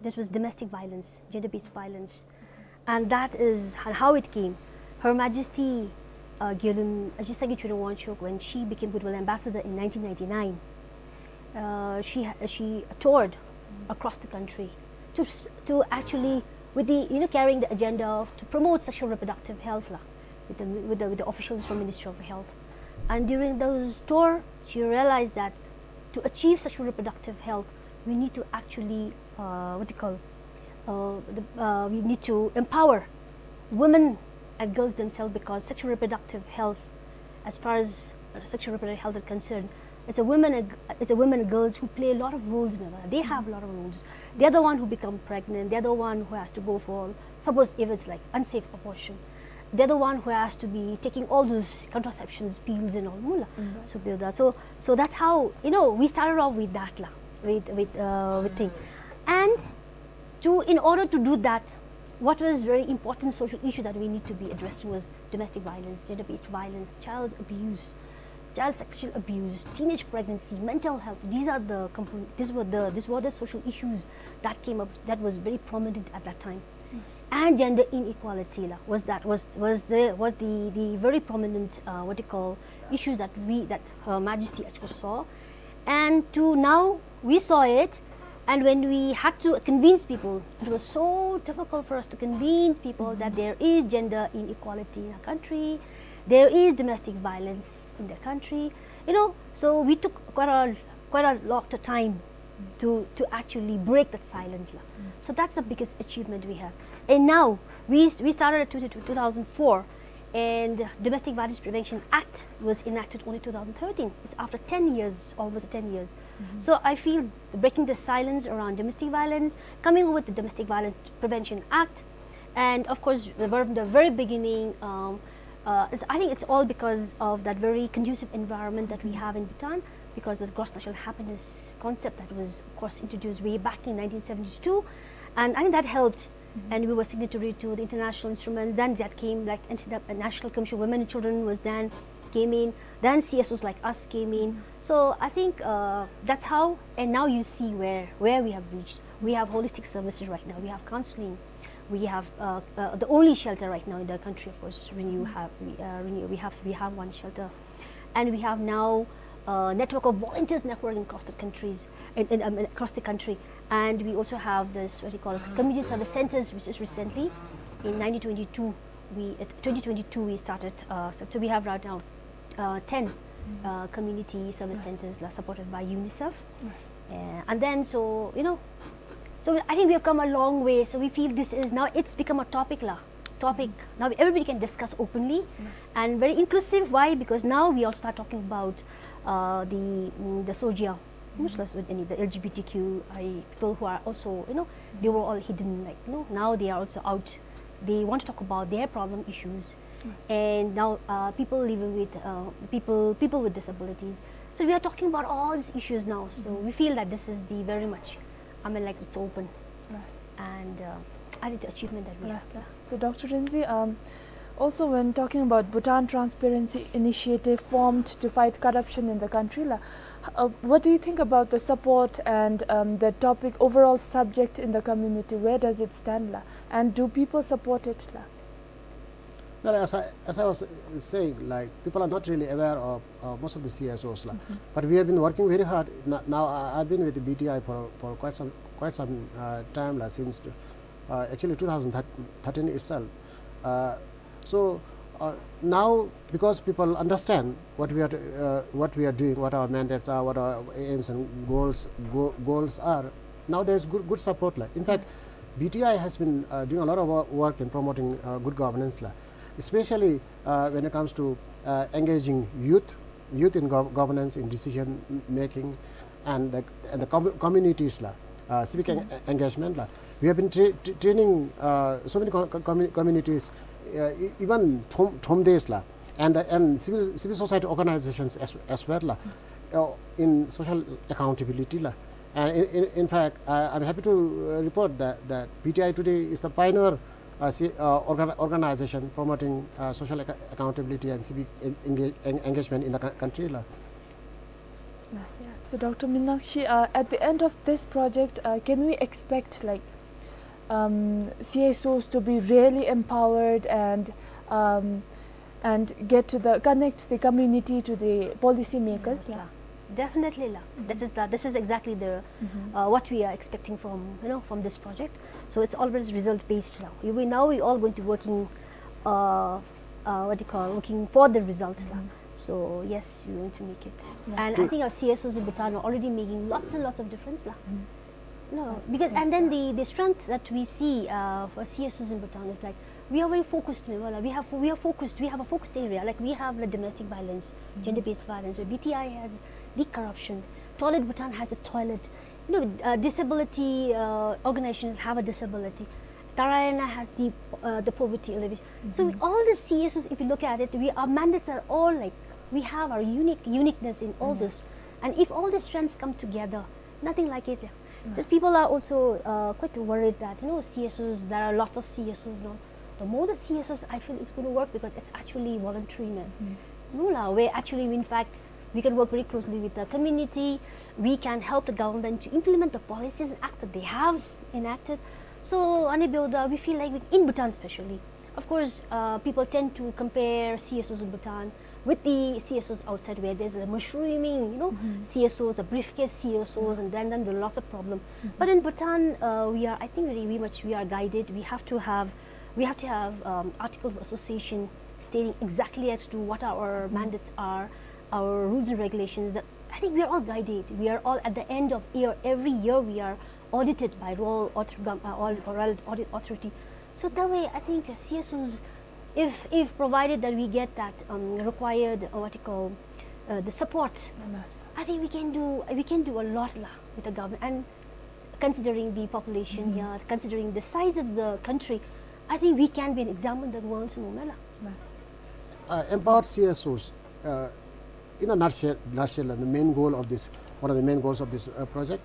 this was domestic violence, gender-based violence. And that is ho-, how it came. Her Majesty, uh, Gyalem Ajit Sangay Chöden Wangchuck, when she became Goodwill Ambassador in nineteen ninety-nine, uh, she ha-, she toured across the country to s-, to actually, with the, you know, carrying the agenda of, to promote sexual reproductive health la, with the, with the, with the officials from Ministry of Health. And during those tour, she realized that to achieve sexual reproductive health, we need to actually, uh, what do you call, uh, the, uh, we need to empower women and girls themselves, because sexual reproductive health, as far as, uh, sexual reproductive health is concerned, it's a women and, it's a women and girls who play a lot of roles in the, they have a lot of roles. They're the one who become pregnant. They're the one who has to go for, suppose if it's like unsafe abortion, they're the one who has to be taking all those contraceptions, pills and all, no la. Mm. So, be that. So, so that's how, you know, we started off with that la, with, with, uh, with thing. And to, in order to do that, what was very important social issue that we need to be addressing was domestic violence, gender-based violence, child abuse, child sexual abuse, teenage pregnancy, mental health. These are the compon-, these were the, these were the social issues that came up, that was very prominent at that time. And gender inequality la, was that, was, was the, was the, the very prominent, uh, what you call, issues that we, that Her Majesty actually saw. And to now, we saw it, and when we had to convince people, it was so difficult for us to convince people that there is gender inequality in our country, there is domestic violence in the country, you know, so we took quite a, quite a lot of time to, to actually break that silence la. So that's the biggest achievement we have. And now, we, we started at two, two thousand four, and Domestic Violence Prevention Act was enacted only two thousand thirteen. It's after ten years, almost ten years. So I feel breaking the silence around domestic violence, coming up with the Domestic Violence Prevention Act, and of course, the ver-, the very beginning, um, uh, it's, I think it's all because of that very conducive environment that we have in Bhutan, because the gross national happiness concept that was, of course, introduced way back in nineteen seventy-two, and I think that helped. And we were signatory to the international instrument. Then that came, like, N C W, National Commission of Women and Children was then came in. Then C S Os like us came in. So I think, uh, that's how, and now you see where, where we have reached. We have holistic services right now. We have counseling. We have, uh, uh, the only shelter right now in the country, of course, Renew have, we, uh, Renew, we have, we have one shelter. And we have now a network of volunteers networking across the countries, in, in, um, across the country. And we also have this, what you call, community service centers, which is recently, in nineteen twenty-two, we, uh, twenty twenty-two, we started, uh, so, so we have right now, uh, ten, uh, community service centers la, supported by UNICEF. Uh, and then, so, you know, so I think we have come a long way. So we feel this is now, it's become a topic la, topic. Now everybody can discuss openly and very inclusive. Why? Because now we all start talking about, uh, the, mm, the SOGIAO, the L G B T Q I A people who are also, you know, they were all hidden, like, you know, now they are also out. They want to talk about their problem issues. And now, uh, people living with, uh, people, people with disabilities. So we are talking about all these issues now. So we feel that this is the very much, I mean, like, it's open. And, uh, I think the achievement that we have. So, Doctor Rinzi, um, also when talking about Bhutan Transparency Initiative formed to fight corruption in the country la, uh, what do you think about the support and, um, the topic, overall subject in the community? Where does it stand la? And do people support it la? Well, as I, as I was, uh, saying, like, people are not really aware of, uh, most of the C S Os la. But we have been working very hard. N-, now I, I've been with the B T I for, for quite some, quite some, uh, time la, since, uh, actually two thousand thirteen itself. Uh, so, uh, now because people understand what we are, uh, what we are doing, what our mandates are, what our aims and goals, go-, goals are, now there is good, good support la. In fact, B T I has been, uh, doing a lot of wo-, work in promoting, uh, good governance la. especially, uh, when it comes to, uh, engaging youth, youth in gov-, governance, in decision making, and the, and the com-, communities la, uh, civic en-, engagement la. We have been tra-, tra-, training, uh, so many co-, co-, commu-, communities, uh, e-, even Thom-, Thomdes la, and, uh, and civil, civil society organizations as, as well la, uh, in social accountability la. And in, in, in fact, I, I'm happy to, uh, report that, that P T I today is the pioneer, uh, si-, uh, organ-, organization promoting, uh, social acco-, accountability and civic en-, enga-, en-, engagement in the cou-, country la. Yes, yeah. So, Doctor Minakshi, uh, at the end of this project, uh, can we expect, like, um, C S Os to be really empowered and, um, and get to the, connect the community to the policy makers la? Definitely la. This is the, this is exactly the, uh, what we are expecting from, you know, from this project. So it's always result based now. We, we, now we all going to working, uh, uh, what do you call, working for the results la. So yes, we going to make it. And I think our C S Os in Bhutan are already making lots and lots of difference la. No, because, and then the, the strength that we see, uh, for C S Os in Bhutan is like, we are very focused, we have, we are focused, we have a focused area, like we have the domestic violence, gender-based violence, where B T I has the corruption, Toilet Bhutan has the toilet, you know, uh, disability, uh, organizations have a disability, Dharayana has the, uh, the poverty alleviation. So all the C S Os, if you look at it, we, our mandates are all like, we have our unique, uniqueness in all this. And if all the strengths come together, nothing like it. Just people are also, uh, quite worried that, you know, C S Os, there are lots of C S Os now. The more the C S Os, I feel it's gonna work because it's actually voluntary, man. No la, where actually, in fact, we can work very closely with the community. We can help the government to implement the policies and acts that they have enacted. So, ane byoda, we feel like we, in Bhutan especially, of course, uh, people tend to compare C S Os in Bhutan with the C S Os outside, where there's a mushrooming, you know, C S Os, the briefcase C S Os, and then, then there are lots of problem. But in Bhutan, uh, we are, I think, very, very much we are guided. We have to have, we have to have, um, article of association stating exactly as to what our mandates are, our rules and regulations. That, I think we are all guided. We are all at the end of year, every year we are audited by Royal Author-, Gov-, uh, all, Royal Audit Authority. So that way, I think, uh, C S Os, if, if provided that we get that, um, required, uh, what you call, uh, the support, I think we can do, we can do a lot la with the government. And considering the population here, considering the size of the country, I think we can be an example in the world, no, la. Uh, empowered C S Os, uh, in a nutshell, nutshell, the main goal of this, one of the main goals of this, uh, project.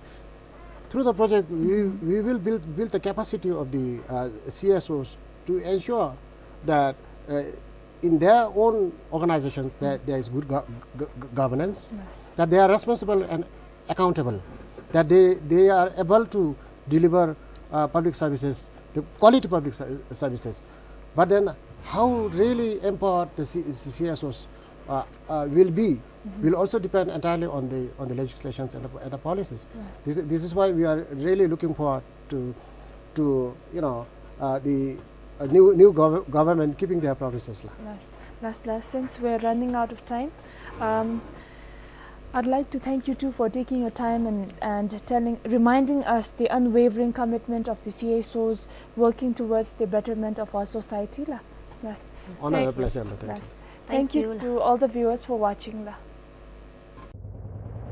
Through the project, we, we will build, build the capacity of the, uh, C S Os to ensure that, uh, in their own organizations, that there is good go-, go-, go-, governance, that they are responsible and accountable, that they, they are able to deliver, uh, public services, the quality public ser-, services. But then, how really empowered the C-, C-, C S Os, uh, uh, will be, will also depend entirely on the, on the legislations and the, and the policies. This, this is why we are really looking forward to, to, you know, uh, the, uh, new, new gov-, government keeping their promises la. Yes. Last, last, since we're running out of time, um, I'd like to thank you two for taking your time and, and telling, reminding us the unwavering commitment of the C S Os working towards the betterment of our society la. Yes. Honor and pleasure la. Thank you. Thank you to all the viewers for watching la.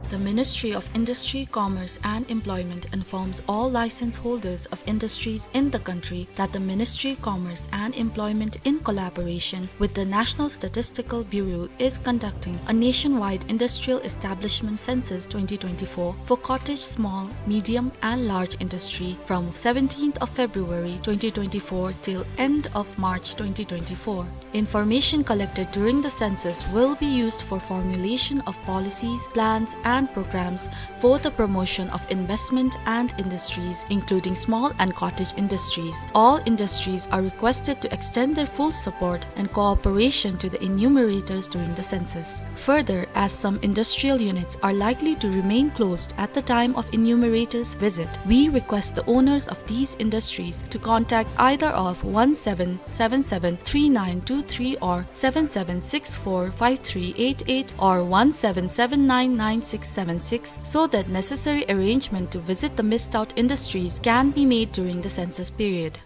The Ministry of Industry, Commerce and Employment informs all license holders of industries in the country that the Ministry Commerce and Employment, in collaboration with the National Statistical Bureau, is conducting a nationwide industrial establishment census twenty twenty-four for cottage small, medium and large industry from seventeenth of February twenty twenty-four till end of March twenty twenty-four. Information collected during the census will be used for formulation of policies, plans and programs for the promotion of investment and industries, including small and cottage industries. All industries are requested to extend their full support and cooperation to the enumerators during the census. Further, as some industrial units are likely to remain closed at the time of enumerators' visit, we request the owners of these industries to contact either of one seven seven seven three nine two three or seven seven six four five three eight eight or one seven seven nine nine six seven six, so that necessary arrangement to visit the missed out industries can be made during the census period.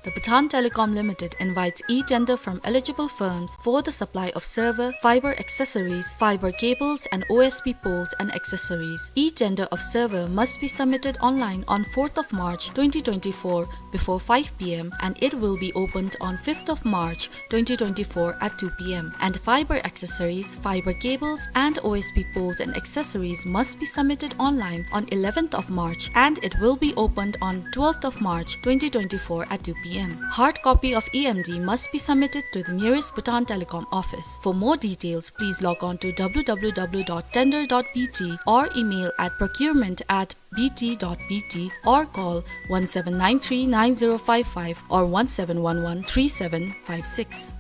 The Bhutan Telecom Limited invites e-tender from eligible firms for the supply of server, fiber accessories, fiber cables, and O S P poles and accessories. E-tender of server must be submitted online on fourth of March twenty twenty-four before five P M, and it will be opened on fifth of March twenty twenty-four at two P M, and fiber accessories, fiber cables, and O S P poles and accessories must be submitted online on eleventh of March, and it will be opened on twelfth of March twenty twenty-four at two P M. Hard copy of E M D must be submitted to the nearest Bhutan Telecom office. For more details, please log on to W W W dot tender dot B T or email at procurement at B T dot B T or call one seven nine three nine zero five five or one seven one one three seven five six.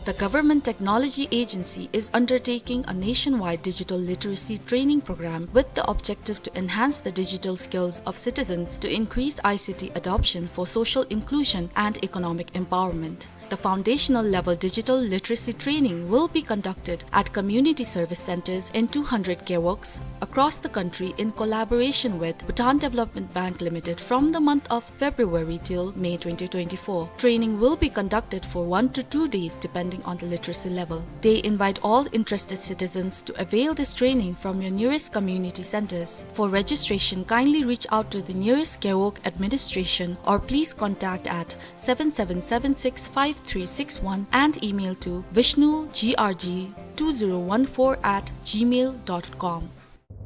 The Government Technology Agency is undertaking a nationwide digital literacy training program with the objective to enhance the digital skills of citizens to increase I C T adoption for social inclusion and economic empowerment. The foundational level digital literacy training will be conducted at community service centers in two hundred gewogs across the country in collaboration with Bhutan Development Bank Limited from the month of February till May twenty twenty-four. Training will be conducted for one to two days depending on the literacy level. They invite all interested citizens to avail this training from your nearest community centers. For registration, kindly reach out to the nearest gewog administration or please contact at seven seven seven six five three six one and email to vishnu G R G two zero one four at gmail dot com.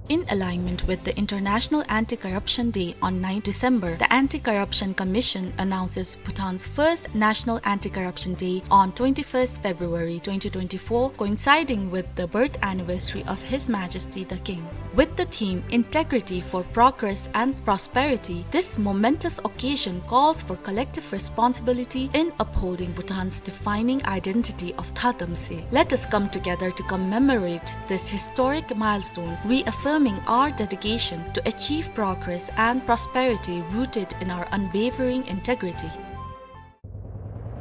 In alignment with the International Anti-Corruption Day on ninth December, the Anti-Corruption Commission announces Bhutan's first National Anti-Corruption Day on twenty-first February twenty twenty-four, coinciding with the birth anniversary of His Majesty the King. With the theme Integrity for Progress and Prosperity, this momentous occasion calls for collective responsibility in upholding Bhutan's defining identity of Thadamse. Let us come together to commemorate this historic milestone, reaffirming our dedication to achieve progress and prosperity rooted in our unwavering integrity.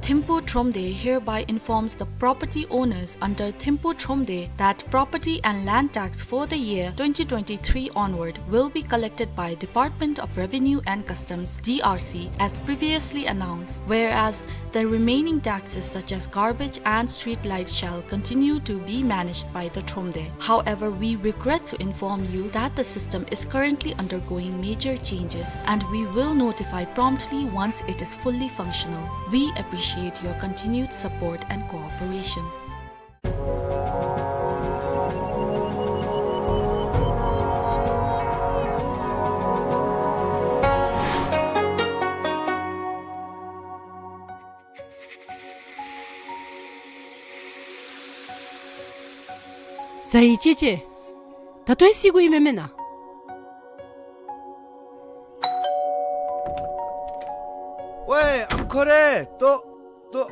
Thimphu Thromde hereby informs the property owners under Thimphu Thromde that property and land tax for the year twenty twenty-three onward will be collected by Department of Revenue and Customs, D R C, as previously announced, whereas the remaining taxes such as garbage and street lights shall continue to be managed by the Thromde. However, we regret to inform you that the system is currently undergoing major changes and we will notify promptly once it is fully functional. We appreciate your continued support and cooperation. ཟ་ཡི་ཅི་ཅི། ད་ལྟོ་ཡི་སི་གུ་ཡི་མེན་མེན་ན། ཝེ་ཨམ་ཁོ་རེ་ཏོ་ཏོ།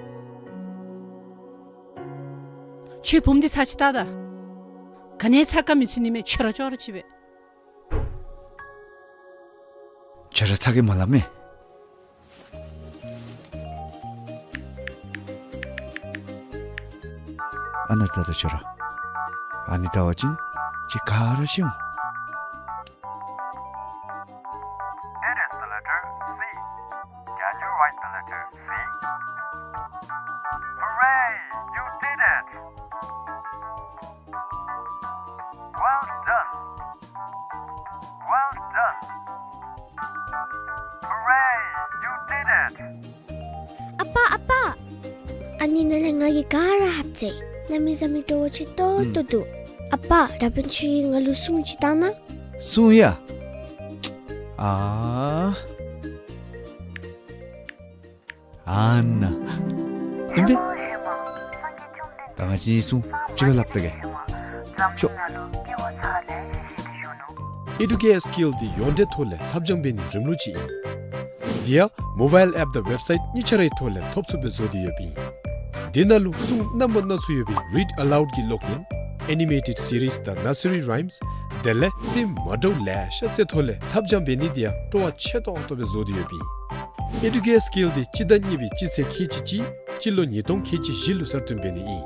ཁྱོད་བུམོ་འདི་ཚ་ཅིག་ལྟ་ད། ག་ནི་ཚ་ག་མི་ཚུ་ནི་མེད་ཁྱོད་ར་ཅོག་ར་ཅིག་སྦེ། ཁྱོད་ར་ཚ་གི་མ་ལ་མེ། ཨ་ནཱ་ལྟ་ད་ཁྱོད་ར། ཨ་ནི་ལྟ་བ་ཅིན་ཅིག་ག་ར་ཤེས་འོང་། It is the letter C. Can you write the letter C? Hooray! You did it! Well done! Well done! Hooray! You did it! ཨ་པ་ཨ་པ། ཨ་ནི་ནང་ལས་ང་གིས་ག་ར་ཧབ་ཅི། གནམ་མེད་ས་མེད་སྤྲོ་བོ་ཆེ་ཏོག་ཏོ་འདུག། ཨ་པ་ད་འབདན་ཁྱོད་ཀྱིས་ང་ལུ་སྲུང་ཅིག་བཏང་ན། སྲུང་ཡ། ཨ། ཨ་ནཱ། ཨིན་པས། ད་ང་བཅས་གཉིས་སྲུང་གཅིག་ཁར་སླབ་ད་གེ། ཤོག། Educare Skill འདི་ཡོངས་འབྲེལ་ཐོག་ལས་ལྷབ་སྦྱང་འབད་ནིའི་རིམ་ལུགས་ཅིག་ཨིན། དེ་ཡང་mobile app དང་website གཉིས་ཆ་རའི་ཐོག་ལས་ཐོབ་ཚུགསཔ་སྦེ་བཟོ་སྟེ་ཡོདཔ་ཨིན། དེ་ནང་ལུ་སྲུང་རྣམ་པ་སྣ་ཚོགས་ཡོད་པའི་read aloud གི་ཀློག་ཡོན། Animated series དང་nursery rhymes། དེ་ལས་རྩེདམོ་མ་འདྲཝ་ལེ་ཤ་རྩེ་ཐོག་ལས་ལྷབ་སྦྱང་འབད་ནི་དེ་ཡང་སྤྲོ་བ་ཆེ་ཏོག་ཏོ་སྦེ་བཟོ་སྟེ་ཡོདཔ་ཨིན། Educare Skill འདི་སྤྱི་ཟླ་གཉིས་པའི་སྤྱི་ཚེས་ཁལ་གཅིག་གཅིག་སྤྱི་ལོ་ཉིས་སྟོང་ཁལ་གཅིག་བཞི་ལུ་གསར་བཏོན་འབད་ནི་ཨིན།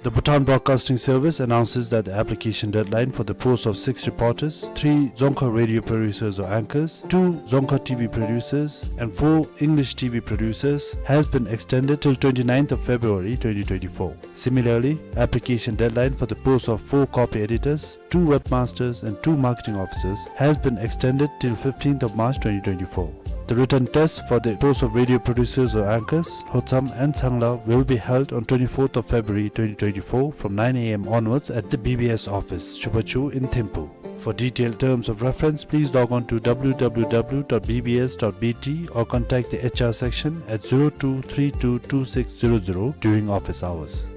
The Bhutan Broadcasting Service announces that the application deadline for the post of six reporters, three Dzongkha radio producers or anchors, two Dzongkha T V producers, and four English T V producers has been extended till twenty-ninth of February twenty twenty-four. Similarly, application deadline for the post of four copy editors, two webmasters, and two marketing officers has been extended till fifteenth of March twenty twenty-four. The written test for the post of radio producers or anchors, Lhotsam and Tsangla, will be held on twenty-fourth of February twenty twenty-four from nine A M onwards at the B B S office, Chubachu in Thimphu. For detailed terms of reference, please log on to W W W dot B B S dot B T or contact the H R section at zero two three two two six zero zero during office hours.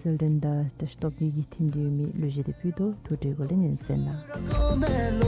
གསལ་སྟོན་དང་བཀྲ་ཤིས་སྟོབས་རྒྱས་ཀྱིས་འཐེན་ཏེ་ཡོད་མི་གླུ་གཞས་དེ་ཕུལ་དོ། ཐུགས་ཁྲལ་གོ་ལེ་ཉན་གསན་གནང་།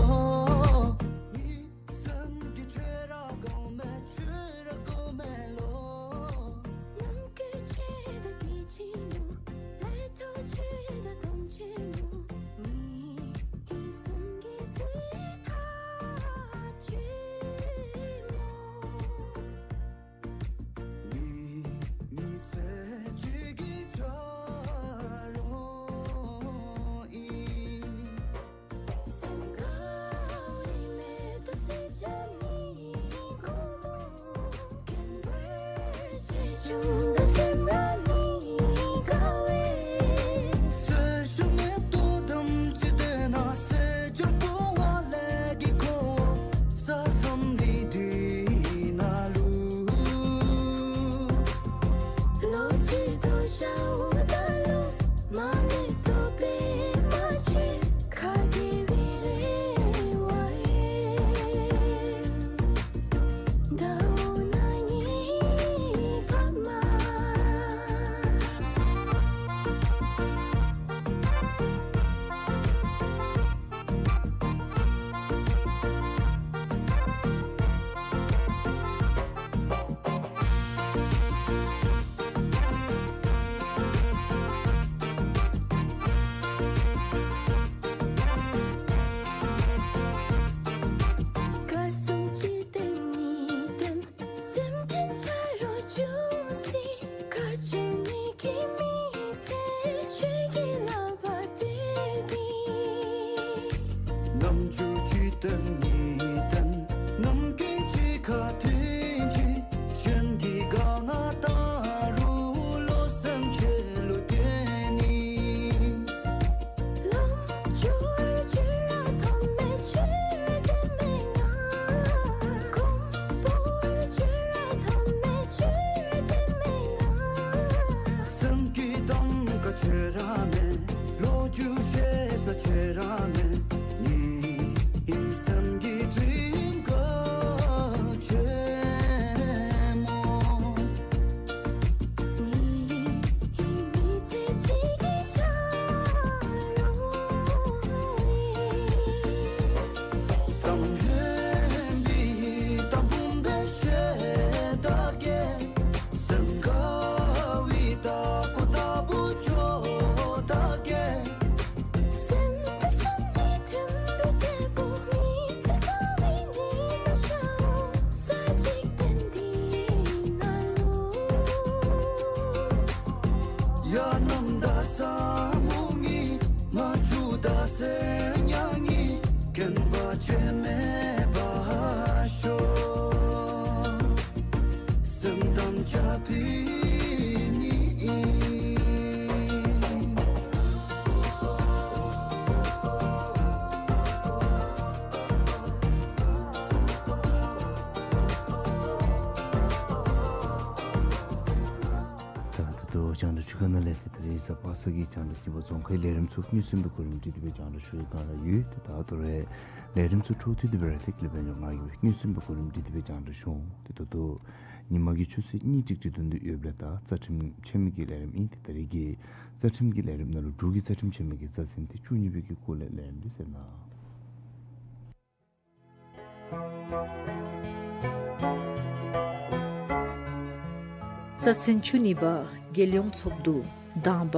ཆུ་དང་གསེར་ཉ་གཉིས། མཁྱེན་པ་ཆོས་མེད་པ་ཤོག། སེམས་དང་བཅས་པའི་ནི་ཨིན། ད་ད་ལྟོ་རྒྱང་བསྒྲགས་ཁང་ནང་ལས་ཏེ་ད་རེས་གཟའ་པ་སངས་ཀྱི་རྒྱང་བསྒྲགས་ཀྱི་བར་རྫོང་ཁའི་ལས་རིམ་ཚུ་སྙན་སེང་གི་གོ་རིམ་སྒྲིག་སྟེ་སྦེ་རྒྱང་བསྒྲགས་ཞུ་ནི་ག་ར་ཡོད། ཏེ་ད་ལྟོ་རེ་ལས་རིམ་ཚུ་འཕྲོ་མཐུད་དེ་སྦེ་ར་ཏེ་ཀླུ་པའི་ཉོ་ང་གིས་སྙན་སེང་གི་གོ་རིམ་སྒྲིག་སྟེ་སྦེ་རྒྱང་བསྒྲགས་ཞུ་འོང་། ཏེ་ད་ལྟོ་ཉིན་མ་གི་ཆུ་ཚོད་གཉིས་ཅིག་ཅིག་དོན་དུ་ཡོདཔ་ལས་ད་རྩ་ཁྲིམས་ཆད་མེད་ཀྱི་ལས་རིམ་ཨིན། ཏེ་ད་རེས་ཀྱི་རྩ་ཁྲིམས་ཀྱི་ལས་རིམ་ནང་ལུ་འབྲུག་གི་རྩ་ཁྲིམས་ཆད་མེད་ཀྱི་རྩ་ཚན་ཏེ་བཅུ་གཉིས་པའི་གི་སྐོར་ལས་ལས་རིམ་འདི་གསན་གནང་། རྩ་ཚན་བཅུ་གཉིས་པ། རྒྱལ་ཡོངས་ཚོགས་འདུ། དང་པ།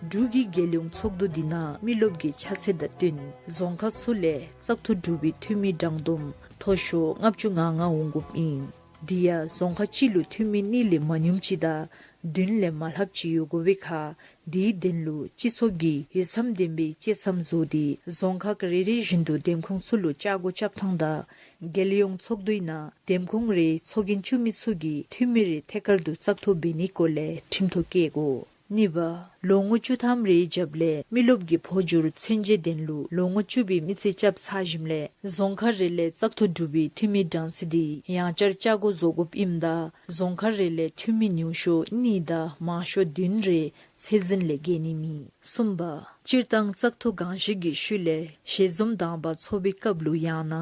འབྲུག་གི་རྒྱལ་ཡོངས་ཚོགས་འདུ་འདི་ནང་མི་རློབས་ཀྱི་ཆ་ཚད་དང་བསྟུན་རྫོང་ཁག་ཚུ་ལས་བཙག་འཐུ་གྲུབ་པའི་འཐུས་མི་གྲངས་བསྡོམས་མཐོ་ཤོས་ལྔ་བཅུ་ང་ལྔ་འོང་དགོཔ་ཨིན། དེ་ཡང་རྫོང་ཁག་གཅིག་ལུ་འཐུས་མི་གཉིས་ལས་མ་ཉུངམ་ཅིག་དང་བདུན་ལས་མ་ལྷགཔ་ཅིག་ཡོད་དགོ་པའི་ཁར་དེའི་དོན་ལུ་སྤྱི་ཚོགས་ཀྱིས་འོས་འཚམ་ལྡན་པའི་བཅད་མཚམས་བཟོ་སྟེ་རྫོང་ཁག་རེ་རེ་བཞིན་དུ་འདེམས་ཁོངས་ཚུ་ལུ་བཅའ་སྒོ་རྐྱབ་ཐངས་དང་རྒྱལ་ཡོངས་ཚོགས་འདུའི་ནང་འདེམས་ཁོངས་རེའི་ཚོགས་རྒྱན་བཙུགས་མི་ཚུ་གིས་འཐུས་མི་རེ་ཐད་ཀར་དུ་བཙག་འཐུ་འབད་ནིའི་སྐོར་ལས་ཁྲིམས་ཐོག་བཀལ་དགོ། གཉིས་པ། ལོ་ངོ་བཅུ་ཐམ་རེའི་རྒྱབ་ལས་མི་རློབས་ཀྱི་འཕོ་འགྱུར་ཚུན་ཆད་དོན་ལུ་ལོ་ངོ་བཅུ་པའི་མི་ཚེ་རྐྱབ་ཚར་ཞིནམ་ལས་རྫོང་ཁག་རེ་ལས་བཙག་འཐུ་གྲུབ་པའི་འཐུས་མི་གྲངས་ཚད་འདི་ཡང་བསྐྱར་བཅའ་སྒོ་བཟོ་དགོཔ་ཨིནམ་ད་རྫོང་ཁག་རེ་ལས་འཐུས་མི་ཉུང་ཤོས་གཉིས་དང་མང་ཤོས་བདུན་རེ་ཚད་འཛིན་ལས་བརྒལ་ནི་མེད། གསུམ་པ། སྤྱིར་བཏང་བཙག་འཐུ་གང་ཞིག་གི་ཤུལ་ལས་ཞལ་འཛོམས་དང་པ་ཚོགས་པའི་སྐབས་ལུ་ཡང་ན་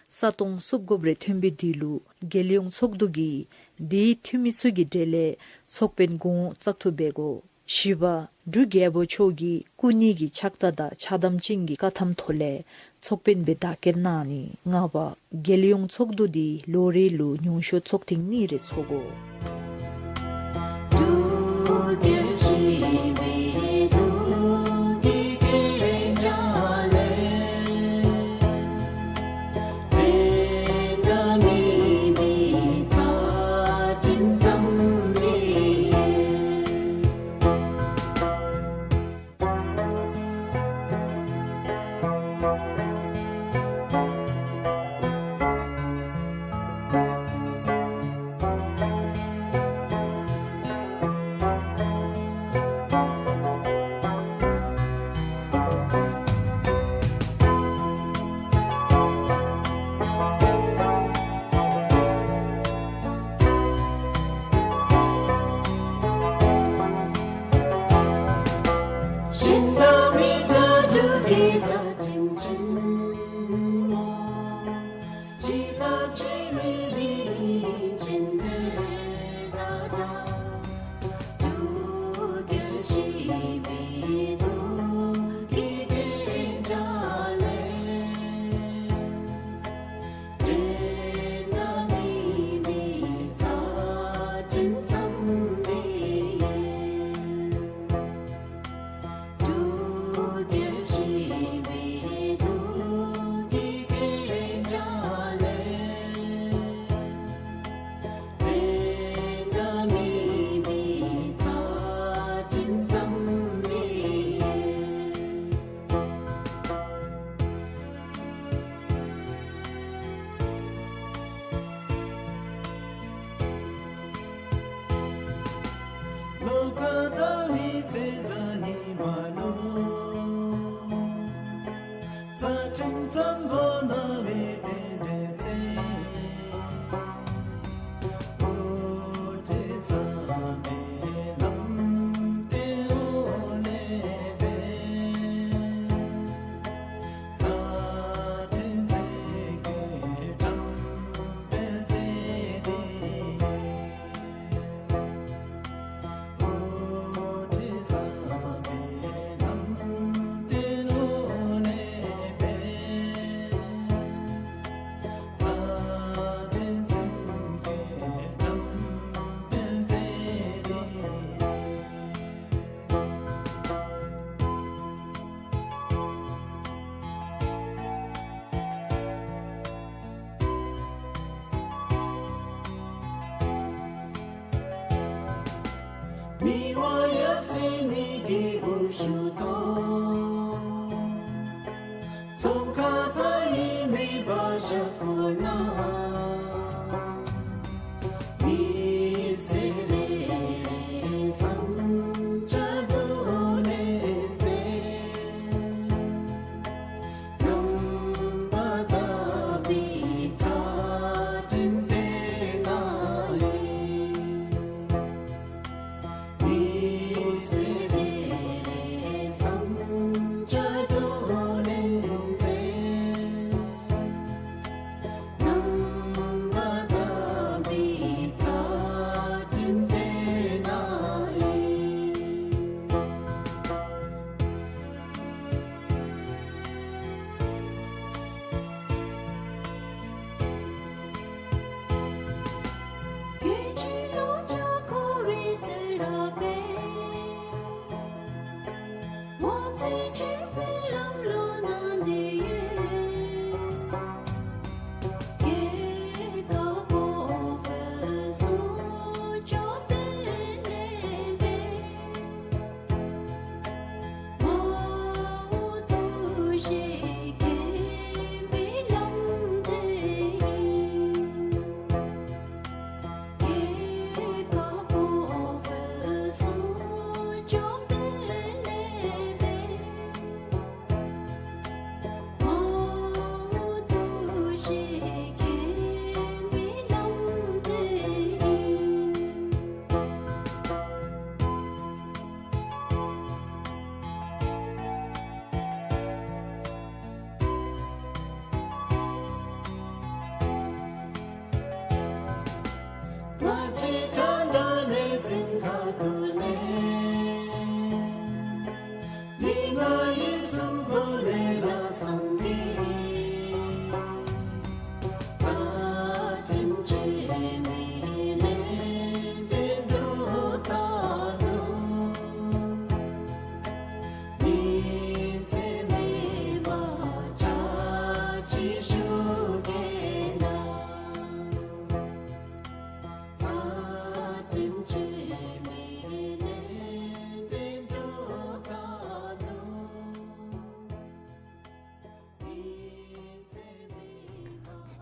ས་སྟོང་བསུབ་དགོཔ་རེ་ཐོན་པའི་དུས་ལུ་རྒྱལ་ཡོངས་ཚོགས་འདུ་གིས་དེའི་འཐུས་མི་ཚུ་གི་གྲས་ལས་ཚོགས་དཔོན་གོང་འོག་བཙག་འཐུ་འབད་དགོ། བཞི་པ། འབྲུག་རྒྱལ་པོ་མཆོག་གི་སྐུ་ཉིད་ཀྱི་ཕྱག་རྟགས་དང་ཕྱག་དམ་ཅན་གྱི་བཀའ་ཐམ་ཐོག་ལས་ཚོགས་དཔོན་སྦེ་དར་སྐྱེལ་གནང་ནི། ལྔ་པ། རྒྱལ་ཡོངས་ཚོགས་འདུ་འདི་ལོ་རེ་ལུ་ཉུང་ཤོས་ཚོགས་ཐེངས་གཉིས་རེ་ཚོགས་དགོ།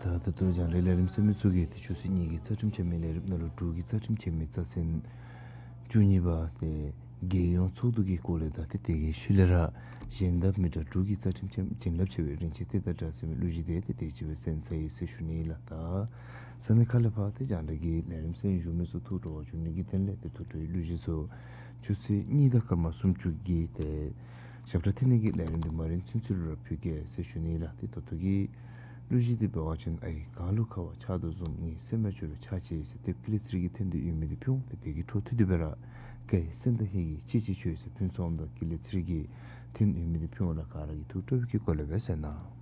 ད་ད་ལྟོ་རྒྱང་བསྒྲགས་ལས་རིམ་གསན་མི་ཚུ་གིས་ཏེ་ཆུ་ཚོད་གཉིས་ཀྱི་རྩ་ཁྲིམས་ཆད་མེད་ལས་རིམ་ནང་ལུ་འབྲུག་གི་རྩ་ཁྲིམས་ཆད་མེད་རྩ་ཚན་བཅུ་གཉིས་པ་ཏེ་རྒྱལ་ཡོངས་ཚོགས་འདུ་གི་སྐོར་ལས་དང་ཏེ་དེ་གི་ཤུལ་ལས་ར་གཞན་དང་མི་འདྲ་འབྲུག་གི་རྩ་ཁྲིམས་ཆད་བྱིན་རླབས་ཆེ་བའི་རིན་ཆེན་གཏེར་དང་འདྲ་ཟེར་མི་གླུ་གཞས་དེ་ཏེ་དེ་ཅིག་སྦེ་གསན་ཚར་ཡི་ཟེར་ཞུ་ནི་ལགས། ད་ས་གནས་ཁག་ལས་ཕར་ཏེ་རྒྱང་བསྒྲགས་ཀྱི་ལས་རིམ་གསན་བཞུགས་མི་ཚུ་ཐུགས་སྤྲོ་བ་བྱུང་ནི་གི་དོན་ལས་ཏེ་ཐུགས་སྤྲོ་བའི་གླུ་གཞས་ཚུ་ཆུ་ཚོད་གཉིས་དང་སྐར་མ་སུམ་ཅུ་གི་ཏེ་ཞབས་ཁྲ་འཐེན་ནི་གི་ལས་རིམ་འདི་མ་རན་ཚུན་ཚོད་ལུ་ར་ཕུལ་གེ་ཟེར་ཞུ་ནི་ལགས། ཏེ་ད་ལྟོ་གི་གླུ་གཞས་འདི་འབད་བ་ཅིན་ཨའི་གངས་ལུ་ཁ་བ་ཆགས་དོ་བཟུམ་ངའི་སེམས་ལུ་ཁྱོད་ལུ་ཆགས་ཅི་ཟེར་ཏེ་ཀུན་ལེགས་ཚེ་རིང་གིས་འཐེན་ཏེ་ཡོད་མི་འདི་ཕུལ་འོང་། ཏེ་དེ་གི་འཕྲོ་མཐུད་དེ་སྦེ་ར་ག་ཡེ་གསན་དང་ཧེ་གི་ཅིག་ཅིག་ཆོས་ཟེར་ཕུན་ཚོགས་དང་ཀུན་ལེགས་ཚེ་རིང་གིས་འཐེན་ཡོད་མི་འདི་ཕུལ་འོང་ལགས། ག་ར་གིས་ཐུགས་སྤྲོ་བའི་གི་སྒོ་ལས་སྦེ་གསན་གནང་།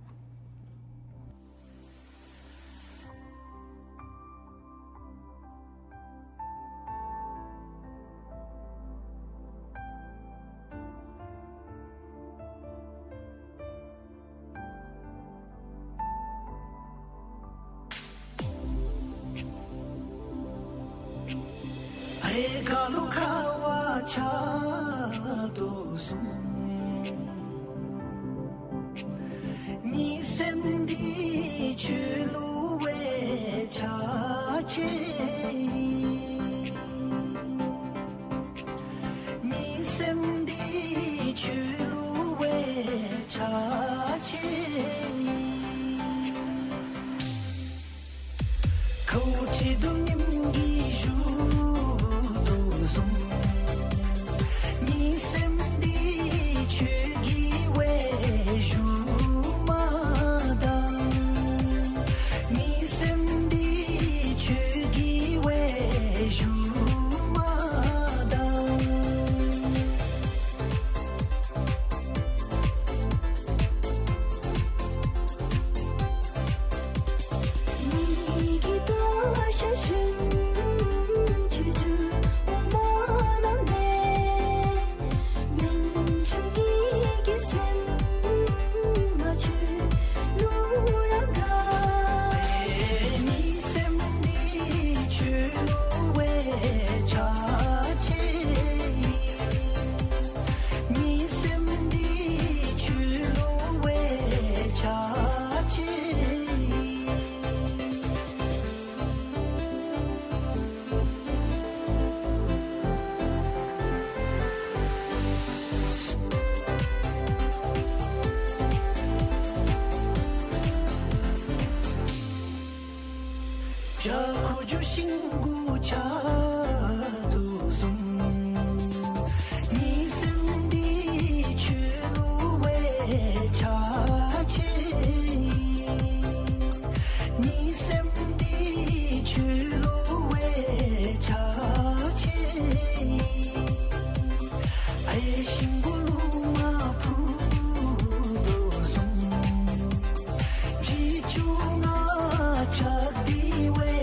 ཨའི་གངས་ལུ་ཁ་བ་ཆགས་དོ་བཟུམ་ངེའི་སེམས་འདི་ཁྱོད་ལུ་ཆགས་ཅི། ངེའི་སེམས་འདི་ཁྱོད་ལུ་ཆགས་ཅི། ཁཝ་ཅིག་ཏུ་ཉིམ་གིས་བཞུ་དོ་བཟུམ་ངེའི་སེམས་འདི་ཁྱོད་ཀྱིས་སྦེ་བཞུ་མ་ད། ངེའི་སེམས་འདི་ཁྱོད་ཀྱིས་སྦེ་བཞུ་མ་ད། བྱ་ཁུ་བྱུག་ཤིང་གུ་ཆགས་དོ་བཟུམ། གཉིད་སེམས་འདི་ཆོས་བསླུ་བའི་ཆ་ཆེ་ཨིན། གཉིད་སེམས་འདི་ཆོས་བསླུ་བའི་ཆ་ཆེ་ཨིན། ཨའི་ཤིང་གུ་ལུ་མ་ཕུ་དོ་བཟུམ། བྱི་ཅུང་ང་ཆགས་འདི་བའི་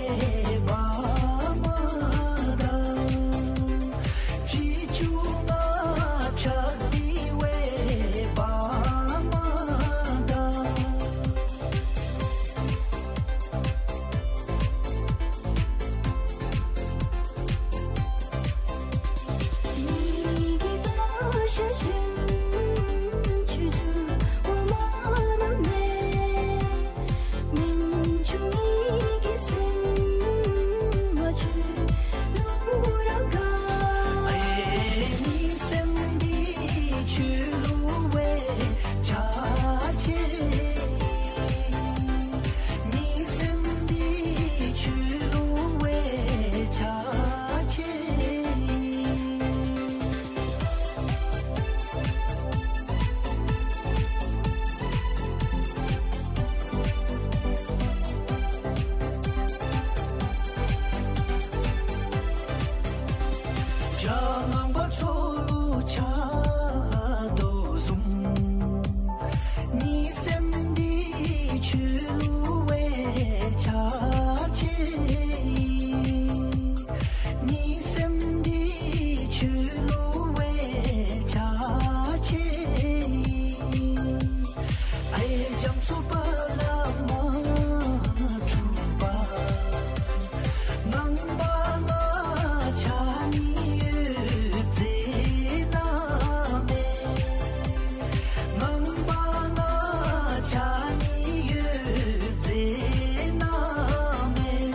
བ་མ་དང་། བྱི་ཅུང་ང་ཆགས་འདི་བའི་བ་མ་དང་། གཉིད་སེམས་འདི་ཆོས་བསླུ་བའི་ཆ་ཆེ། གཉིད་སེམས་འདི་ཆོས་བསླུ་བའི་ཆ་ཆེ། བྱ་ངང་པ་མཚོ་ལུ་ཆགས་དོ་བཟུམ། གཉིད་སེམས་འདི་ཆོས་བསླུ་བའི་ཆ་ཆེ་ཨིན། གཉིད་སེམས་འདི་ཆོས་བསླུ་བའི་ཆ་ཆེ་ཨིན། ཨའི་རྒྱ་མཚོ་པ་ལ་མ་འཁྲུགས་པ། ངང་པ་ང་ཆ་ནི་ཡོད་ཟེར་ན་མེད། ངང་པ་ང་ཆ་ནི་ཡོད་ཟེར་ན་མེད།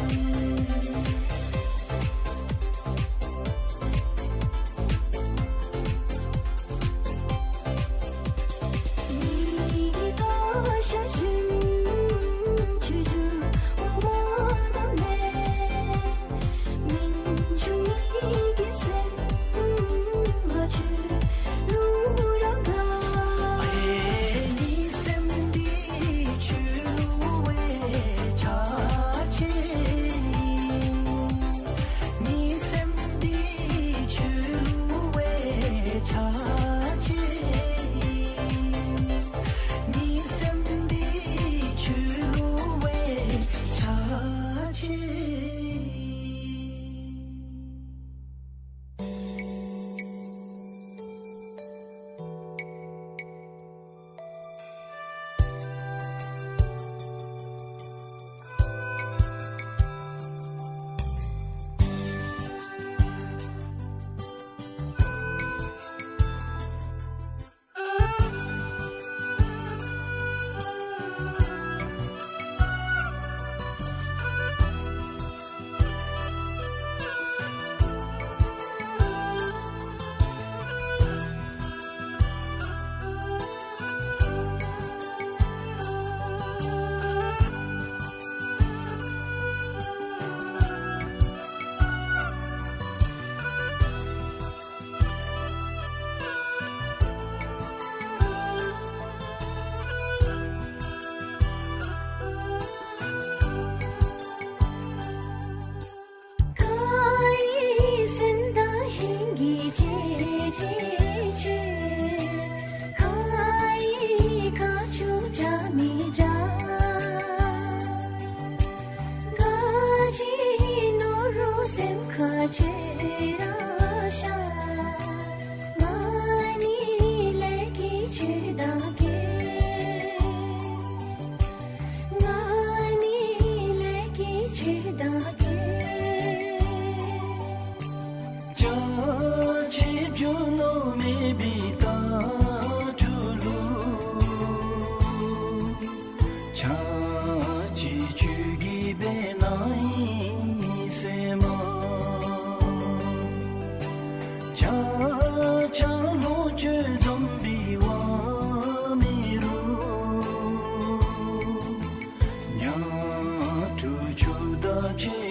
གཉིད་སེམས་འདི་ཆོས་བསླུ་བའི་ཆ་ཆེ་ཨིན། གཉིད་སེམས་འདི་ཆོས་བསླུ་བའི་ཆ་ཆེ་ཨིན། གཉིད་སེམས་འདི་ཆོས་བསླུ་བའི་ཆ་ཆེ་ཨིན། ཁའི་སེམས་དང་ཧིང་གི་ཅི་ཅི་ཆེ། ཁའི་ཁ་ཆུ་བྱ་མི་བྱ། ག་ཅི་ནོར་རུང་སེམས་ཁ་ཆེ་ར་ཤ། ང་ནི་ལས་ཀྱི་ཆེ་དང་ཀེ། ང་ནི་ལས་ཀྱི་ཆེ་དང་ཀེ། ཅ་ཆས་རྒྱུ་ནོར་མེད་པའི་ད་ཕྲུ་ལུ། ཆ་ཅི་ཆུ་གི་བེ་ན་ཨིན་སེ་མ། ཆ་ཆ་ལོ་ཅི་འཛོམས་པའི་བ་མི་རུང་། ཉ་ཕྲུག་ཆུ་ད་ཆེ་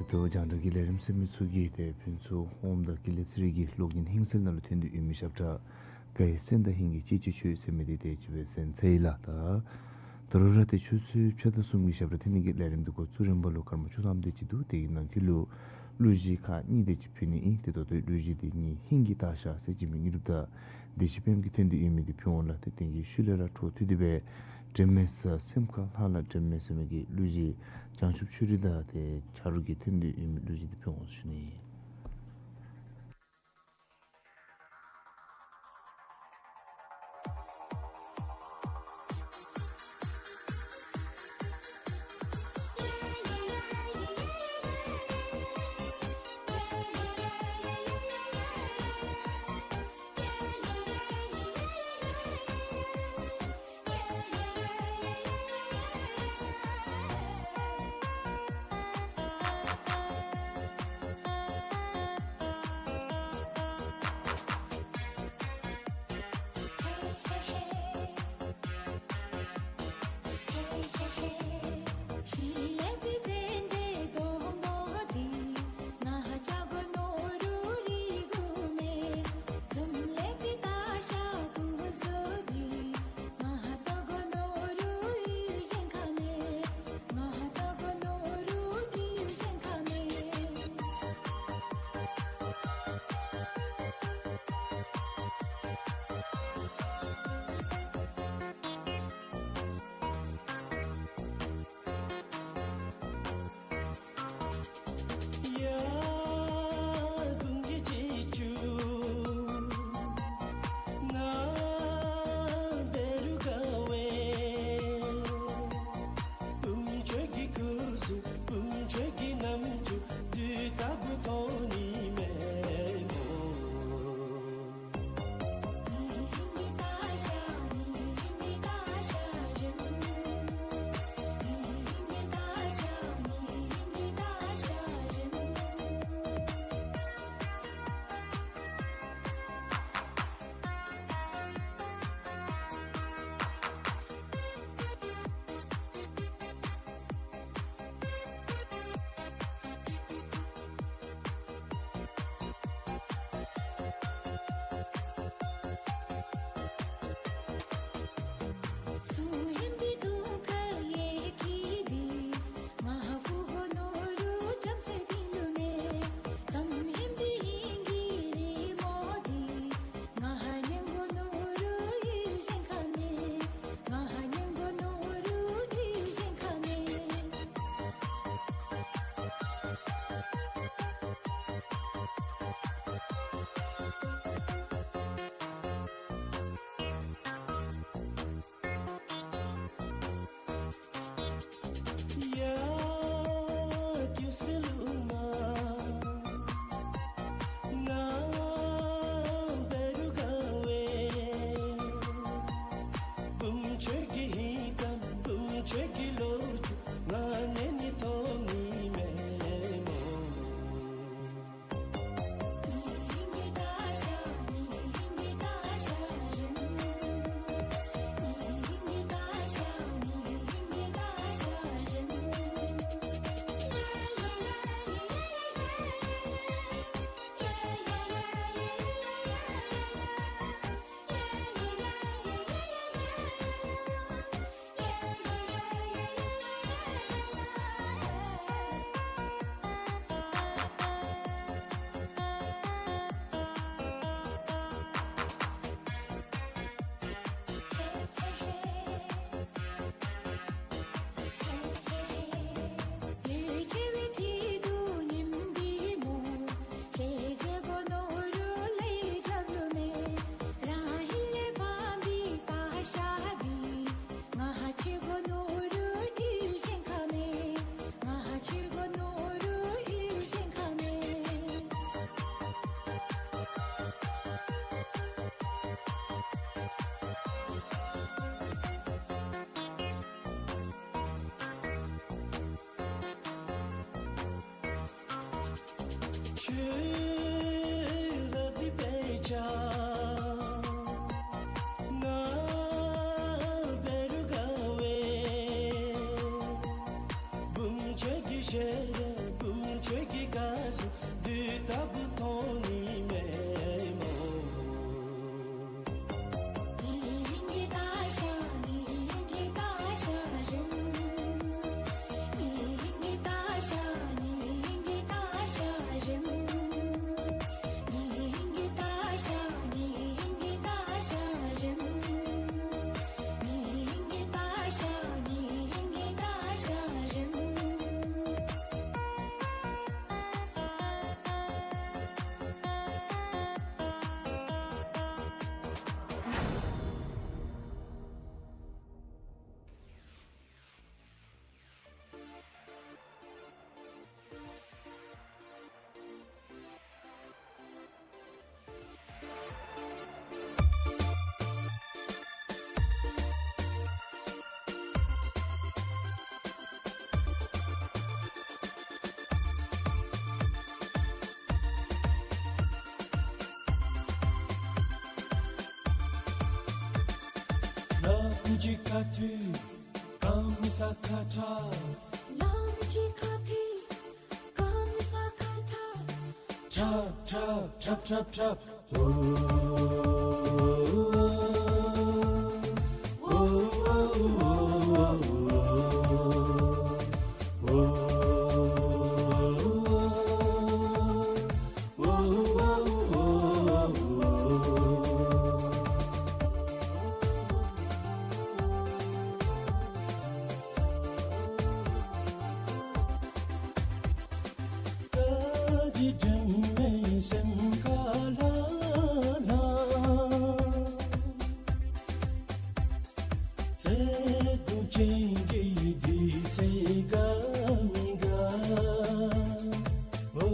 ད་ལྟོ་རྒྱང་བསྒྲགས་ཀྱི་ལས་རིམ་གསན་མི་ཚུ་གིས་ཏེ་ཕུན་ཚོགས་ཧོམ་དང་ཀུན་ལེགས་ཚེ་རིང་གི་གློག་བརྙན་ཧིང་གསལ་ནང་ལུ་ཐོན་ཏེ་ཡོད་མི་ཞབས་ཁྲ་གའི་སེམས་དང་ཧིང་གི་ཅི་ཅི་ཆོས་ཟེར་མི་འདི་ཏེ་ཅིག་སྦེ་གསན་ཚར་ཡི་ལགས། ད་ད་རུང་ར་ཏེ་ཆུ་ཚོད་ཕྱེད་དང་གསུམ་གྱི་ཞབས་ཁྲ་འཐེན་ནི་གི་ལས་རིམ་འདི་འགོ་བཙུགས་རན་པ་ལུ་སྐར་མ་བཅུ་ཐམ་དེ་ཅིག་འདུག། དེ་གི་ནང་འཁོད་ལུ་གླུ་གཞས་ཁག་གཉིས་དེ་ཅིག་ཕུལ་ནི་ཨིན། ཏེ་ད་ལྟོའི་གླུ་གཞས་འདི་ངེའི་ཧིང་གི་སྟག་ཤར་ཟེར་བྱོན་མི་དངོས་གྲུབ་དང་བདེ་ཆེན་དཔལམོ་གིས་འཐེན་ཏེ་ཡོད་མི་འདི་ཕུལ་འོང་ལགས། ཏེ་དེ་གི་ཤུལ་ལས་ར་འཕྲོ་མཐུད་དེ་སྦེ་དྲན་མེད་ས་སེམས་ཁ་ལྷང་ལྷང་དྲན་མེད་ཟེར་མི་གི་གླུ་གཞས་བྱང་ཆུབ་ཆོས་སྒྲོན་དང་ཏེ་ཆ་རོགས་ཀྱིས་འཐེན་ཏེ་ཡོད་མི་གླུ་གཞས་འདི་ཕུལ་འོང་ཞུ་ནི། ལམ་གྱི་ཁ་ཐུག་གང་མི་ས་ཁ་ཁྲ། ལམ་གྱི་ཁ་ཐུག་གང་མི་ས་ཁ་ཁྲ། ཁྲབ་ཁྲབ་ཁྲབ་ཁྲབ་ཁྲབ། ཀ་རི་སྒྲོལ་མའི་སེམས་ཁ་ལྷང་ལྷང་། བརྩེ་གདུང་ཅན་གྱི་དུས་ཚོད་དགའ་མི་དགའ། ཨོ་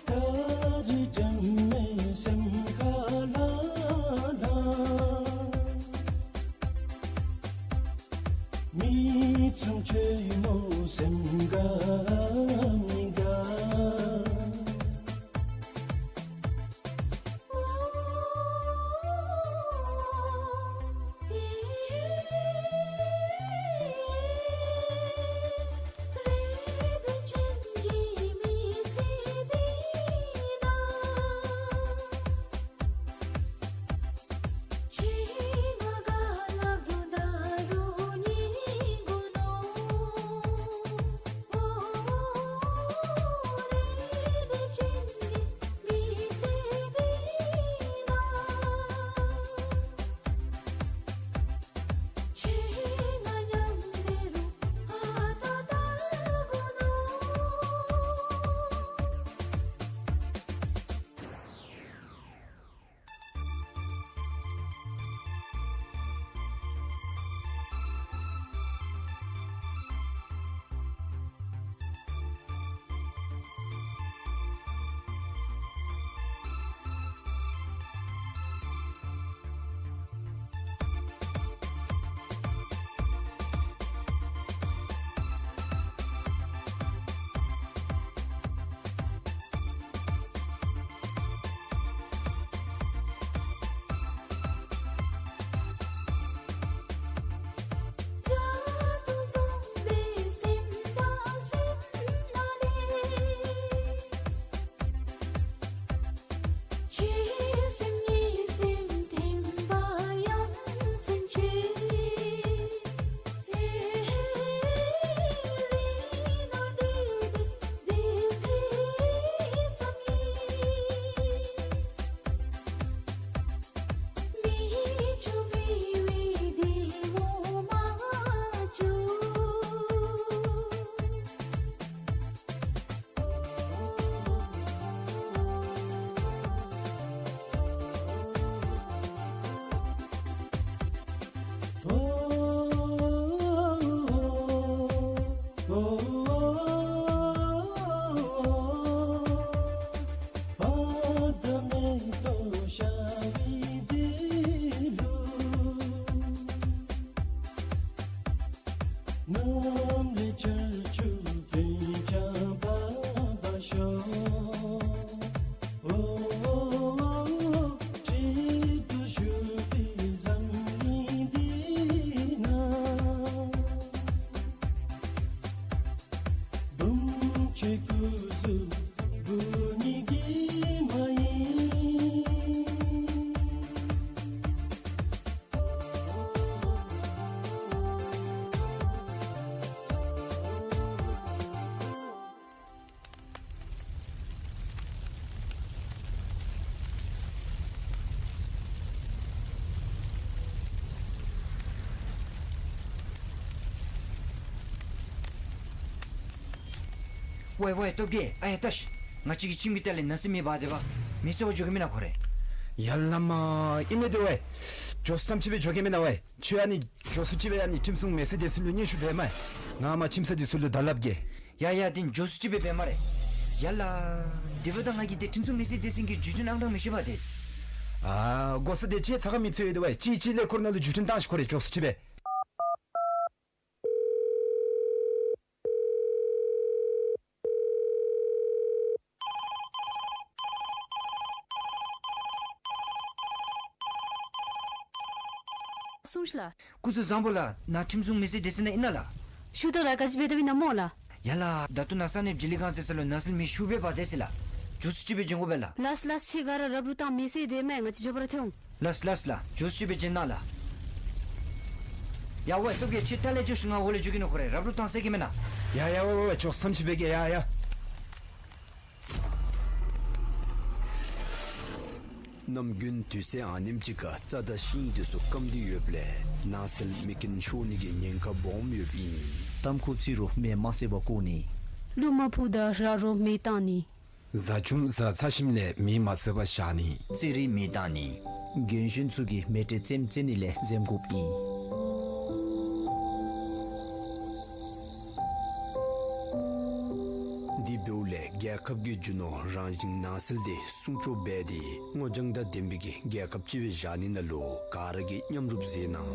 ཀ་རི་སྒྲོལ་མའི་སེམས་ཁ་ལྷང་ལྷང་། མི་ཆུང་ཆུང་མོ་སེམས་དགའ་མི་དགའ། ཝའེ་ཝའེ་སྟོབས་རྒྱས། ཨ་ཡ་ལྟ་ཤིག། ང་བཅས་ཀྱི་ཁྱིམ་གྱི་ལྟག་ལས་ནགས་ཚལ་མེ་འབར་དེ་འབད་མེ་བསད་པར་འགྱོ་གེ་མེན་ན་ཁོ་རེ། ཡ་ལ་མ་ཨིན་མས་དེ་ཝའེ། མགྱོགས་སུ་ཙམ་ཅིག་སྦེ་འགྱོ་གེ་མེན་ན་ཝའེ། ཁྱོད་ཨ་ནི་མགྱོགས་སུ་ཅིག་སྦེ་ཨ་ནི་ཁྲིམས་སྲུང་མེད་ས་དེ་ཚུ་ལུ་སྙན་ཞུ་འབད་མས། ང་མར་ཁྱིམ་ས་དེ་ཚུ་ལུ་བརྡ་སླབ་གེ། ཡ་ཡ་དེ་མགྱོགས་སུ་ཅིག་སྦེ་འབད་སྨ་རེ། ཡ་ལ། དེ་འབདཝ་ད་ང་གིས་དེ་ཁྲིམས་སྲུང་མེད་ས་དེ་ཚུ་གི་བརྒྱུད་འཕྲིན་ཨང་གྲངས་མི་ཤེས་པས་དེ། ཨ་གོ་ས་དེ་ཅིག་ཚ་ཁ་མི་ཚུད་ཡོད་དེ་ཝའེ། ཅིག་ཅིག་ལས་ཁོ་ར་ནང་ལུ་བརྒྱུད་འཕྲིན་བཏང་ཤིག། ཁོ་རེ་མགྱོགས་སུ་ཅིག་སྦེ། ཐུང་ཤི་ལགས། སྐུ་གཟུགས་བཟང་པོ་ལགས། ནཱ་ཁྲིམས་སྲུང་མི་སེར་སྡེ་ཚན་ནང་ཨིན་ན་ལགས། ཞུ་དོ་ལགས། ག་ཅི་འབད་དོ་ཨིན་ན་སྨོ་ལགས། ཡ་ལགས། ད་ལྟོ་ནཱ་ས་གནས་སྦྱི་ལི་སྒང་ཟེར་ས་ལུ་ནགས་ཚལ་མེ་ཤུགས་སྦེ་འབར་དེས་ཟེར་ལགས། མགྱོགས་སུ་ཅིག་སྦེ་འབྱོན་དགོ་པས་ལགས། ལགས་ལགས། ཁྱོད་ག་ར་རབ་རུབ་བཏང་མེ་སེར་སྡེ་མི་ང་བཅས་འགྱོ་བར་ཐལ་འོང་། ལགས་ལགས་ལགས། མགྱོགས་སུ་ཅིག་སྦེ་འབྱོན་གནང་ལགས། ཡ་ཝའེ་སྟོབས་རྒྱས་ཁྱོད་ཐད་ལས་འགྱོ་ཤིག། ང་འོག་ལས་འགྱོ་གེ་ནོ། ཁོ་རེ་རབ་རུབ་བཏང་ཟེར་གེ་མེན་ན། ཡ་ཡ་ཝའེ་ཝའེ་ཝའེ། ཅོག་བསམ་ཅིག་འབད་གེ། ཡ་ཡ། གནམ་དགུན་དུས་ཚོད་ཨ་ནེམ་ཅིག་ཁར་རྩྭ་དང་ཤིང་འདི་ཚུ་སྐམ་སྟེ་ཡོདཔ་ལས་ནགས་ཚལ་མེ་རྐྱེན་ཤོར་ནི་གི་ཉེན་ཁ་སྦོམ་ཡོདཔ་ཨིན། ཏམ་ཁུ་ཚིག་རུང་མེ་མ་བསད་པར་བཀོ་ནི། ཀླུ་མ་ཕུ་དང་ར་རོ་མེ་བཏང་ནི། བཟའ་ཆུམ་བཟའ་ཚར་ཞིནམ་ལས་མེ་མ་བསད་པར་བཞག་ནི། རྩེད་རིགས་མེ་བཏང་ནི། རྒན་གཞོན་ཚུ་གིས་མེ་སྤྲེལ་རྩེདམོ་རྩེ་ནི་ལས་འཛེམ་དགོཔ་ཨིན། དེ་འབདཝ་ལས་རྒྱལ་ཁབ་ཀྱིས་རྒྱུ་ནོར་རང་བཞིན་ནགས་ཚལ་དེ་སྲུང་སྐྱོབ་འབད་དེ་སྔོ་ལྗང་དང་ལྡན་པའི་གི་རྒྱལ་ཁབ་ཅིག་སྦེ་བཞག་ནི་ནང་ལུ་ག་ར་གིས་མཉམ་རུབ་མཛད་གནང་།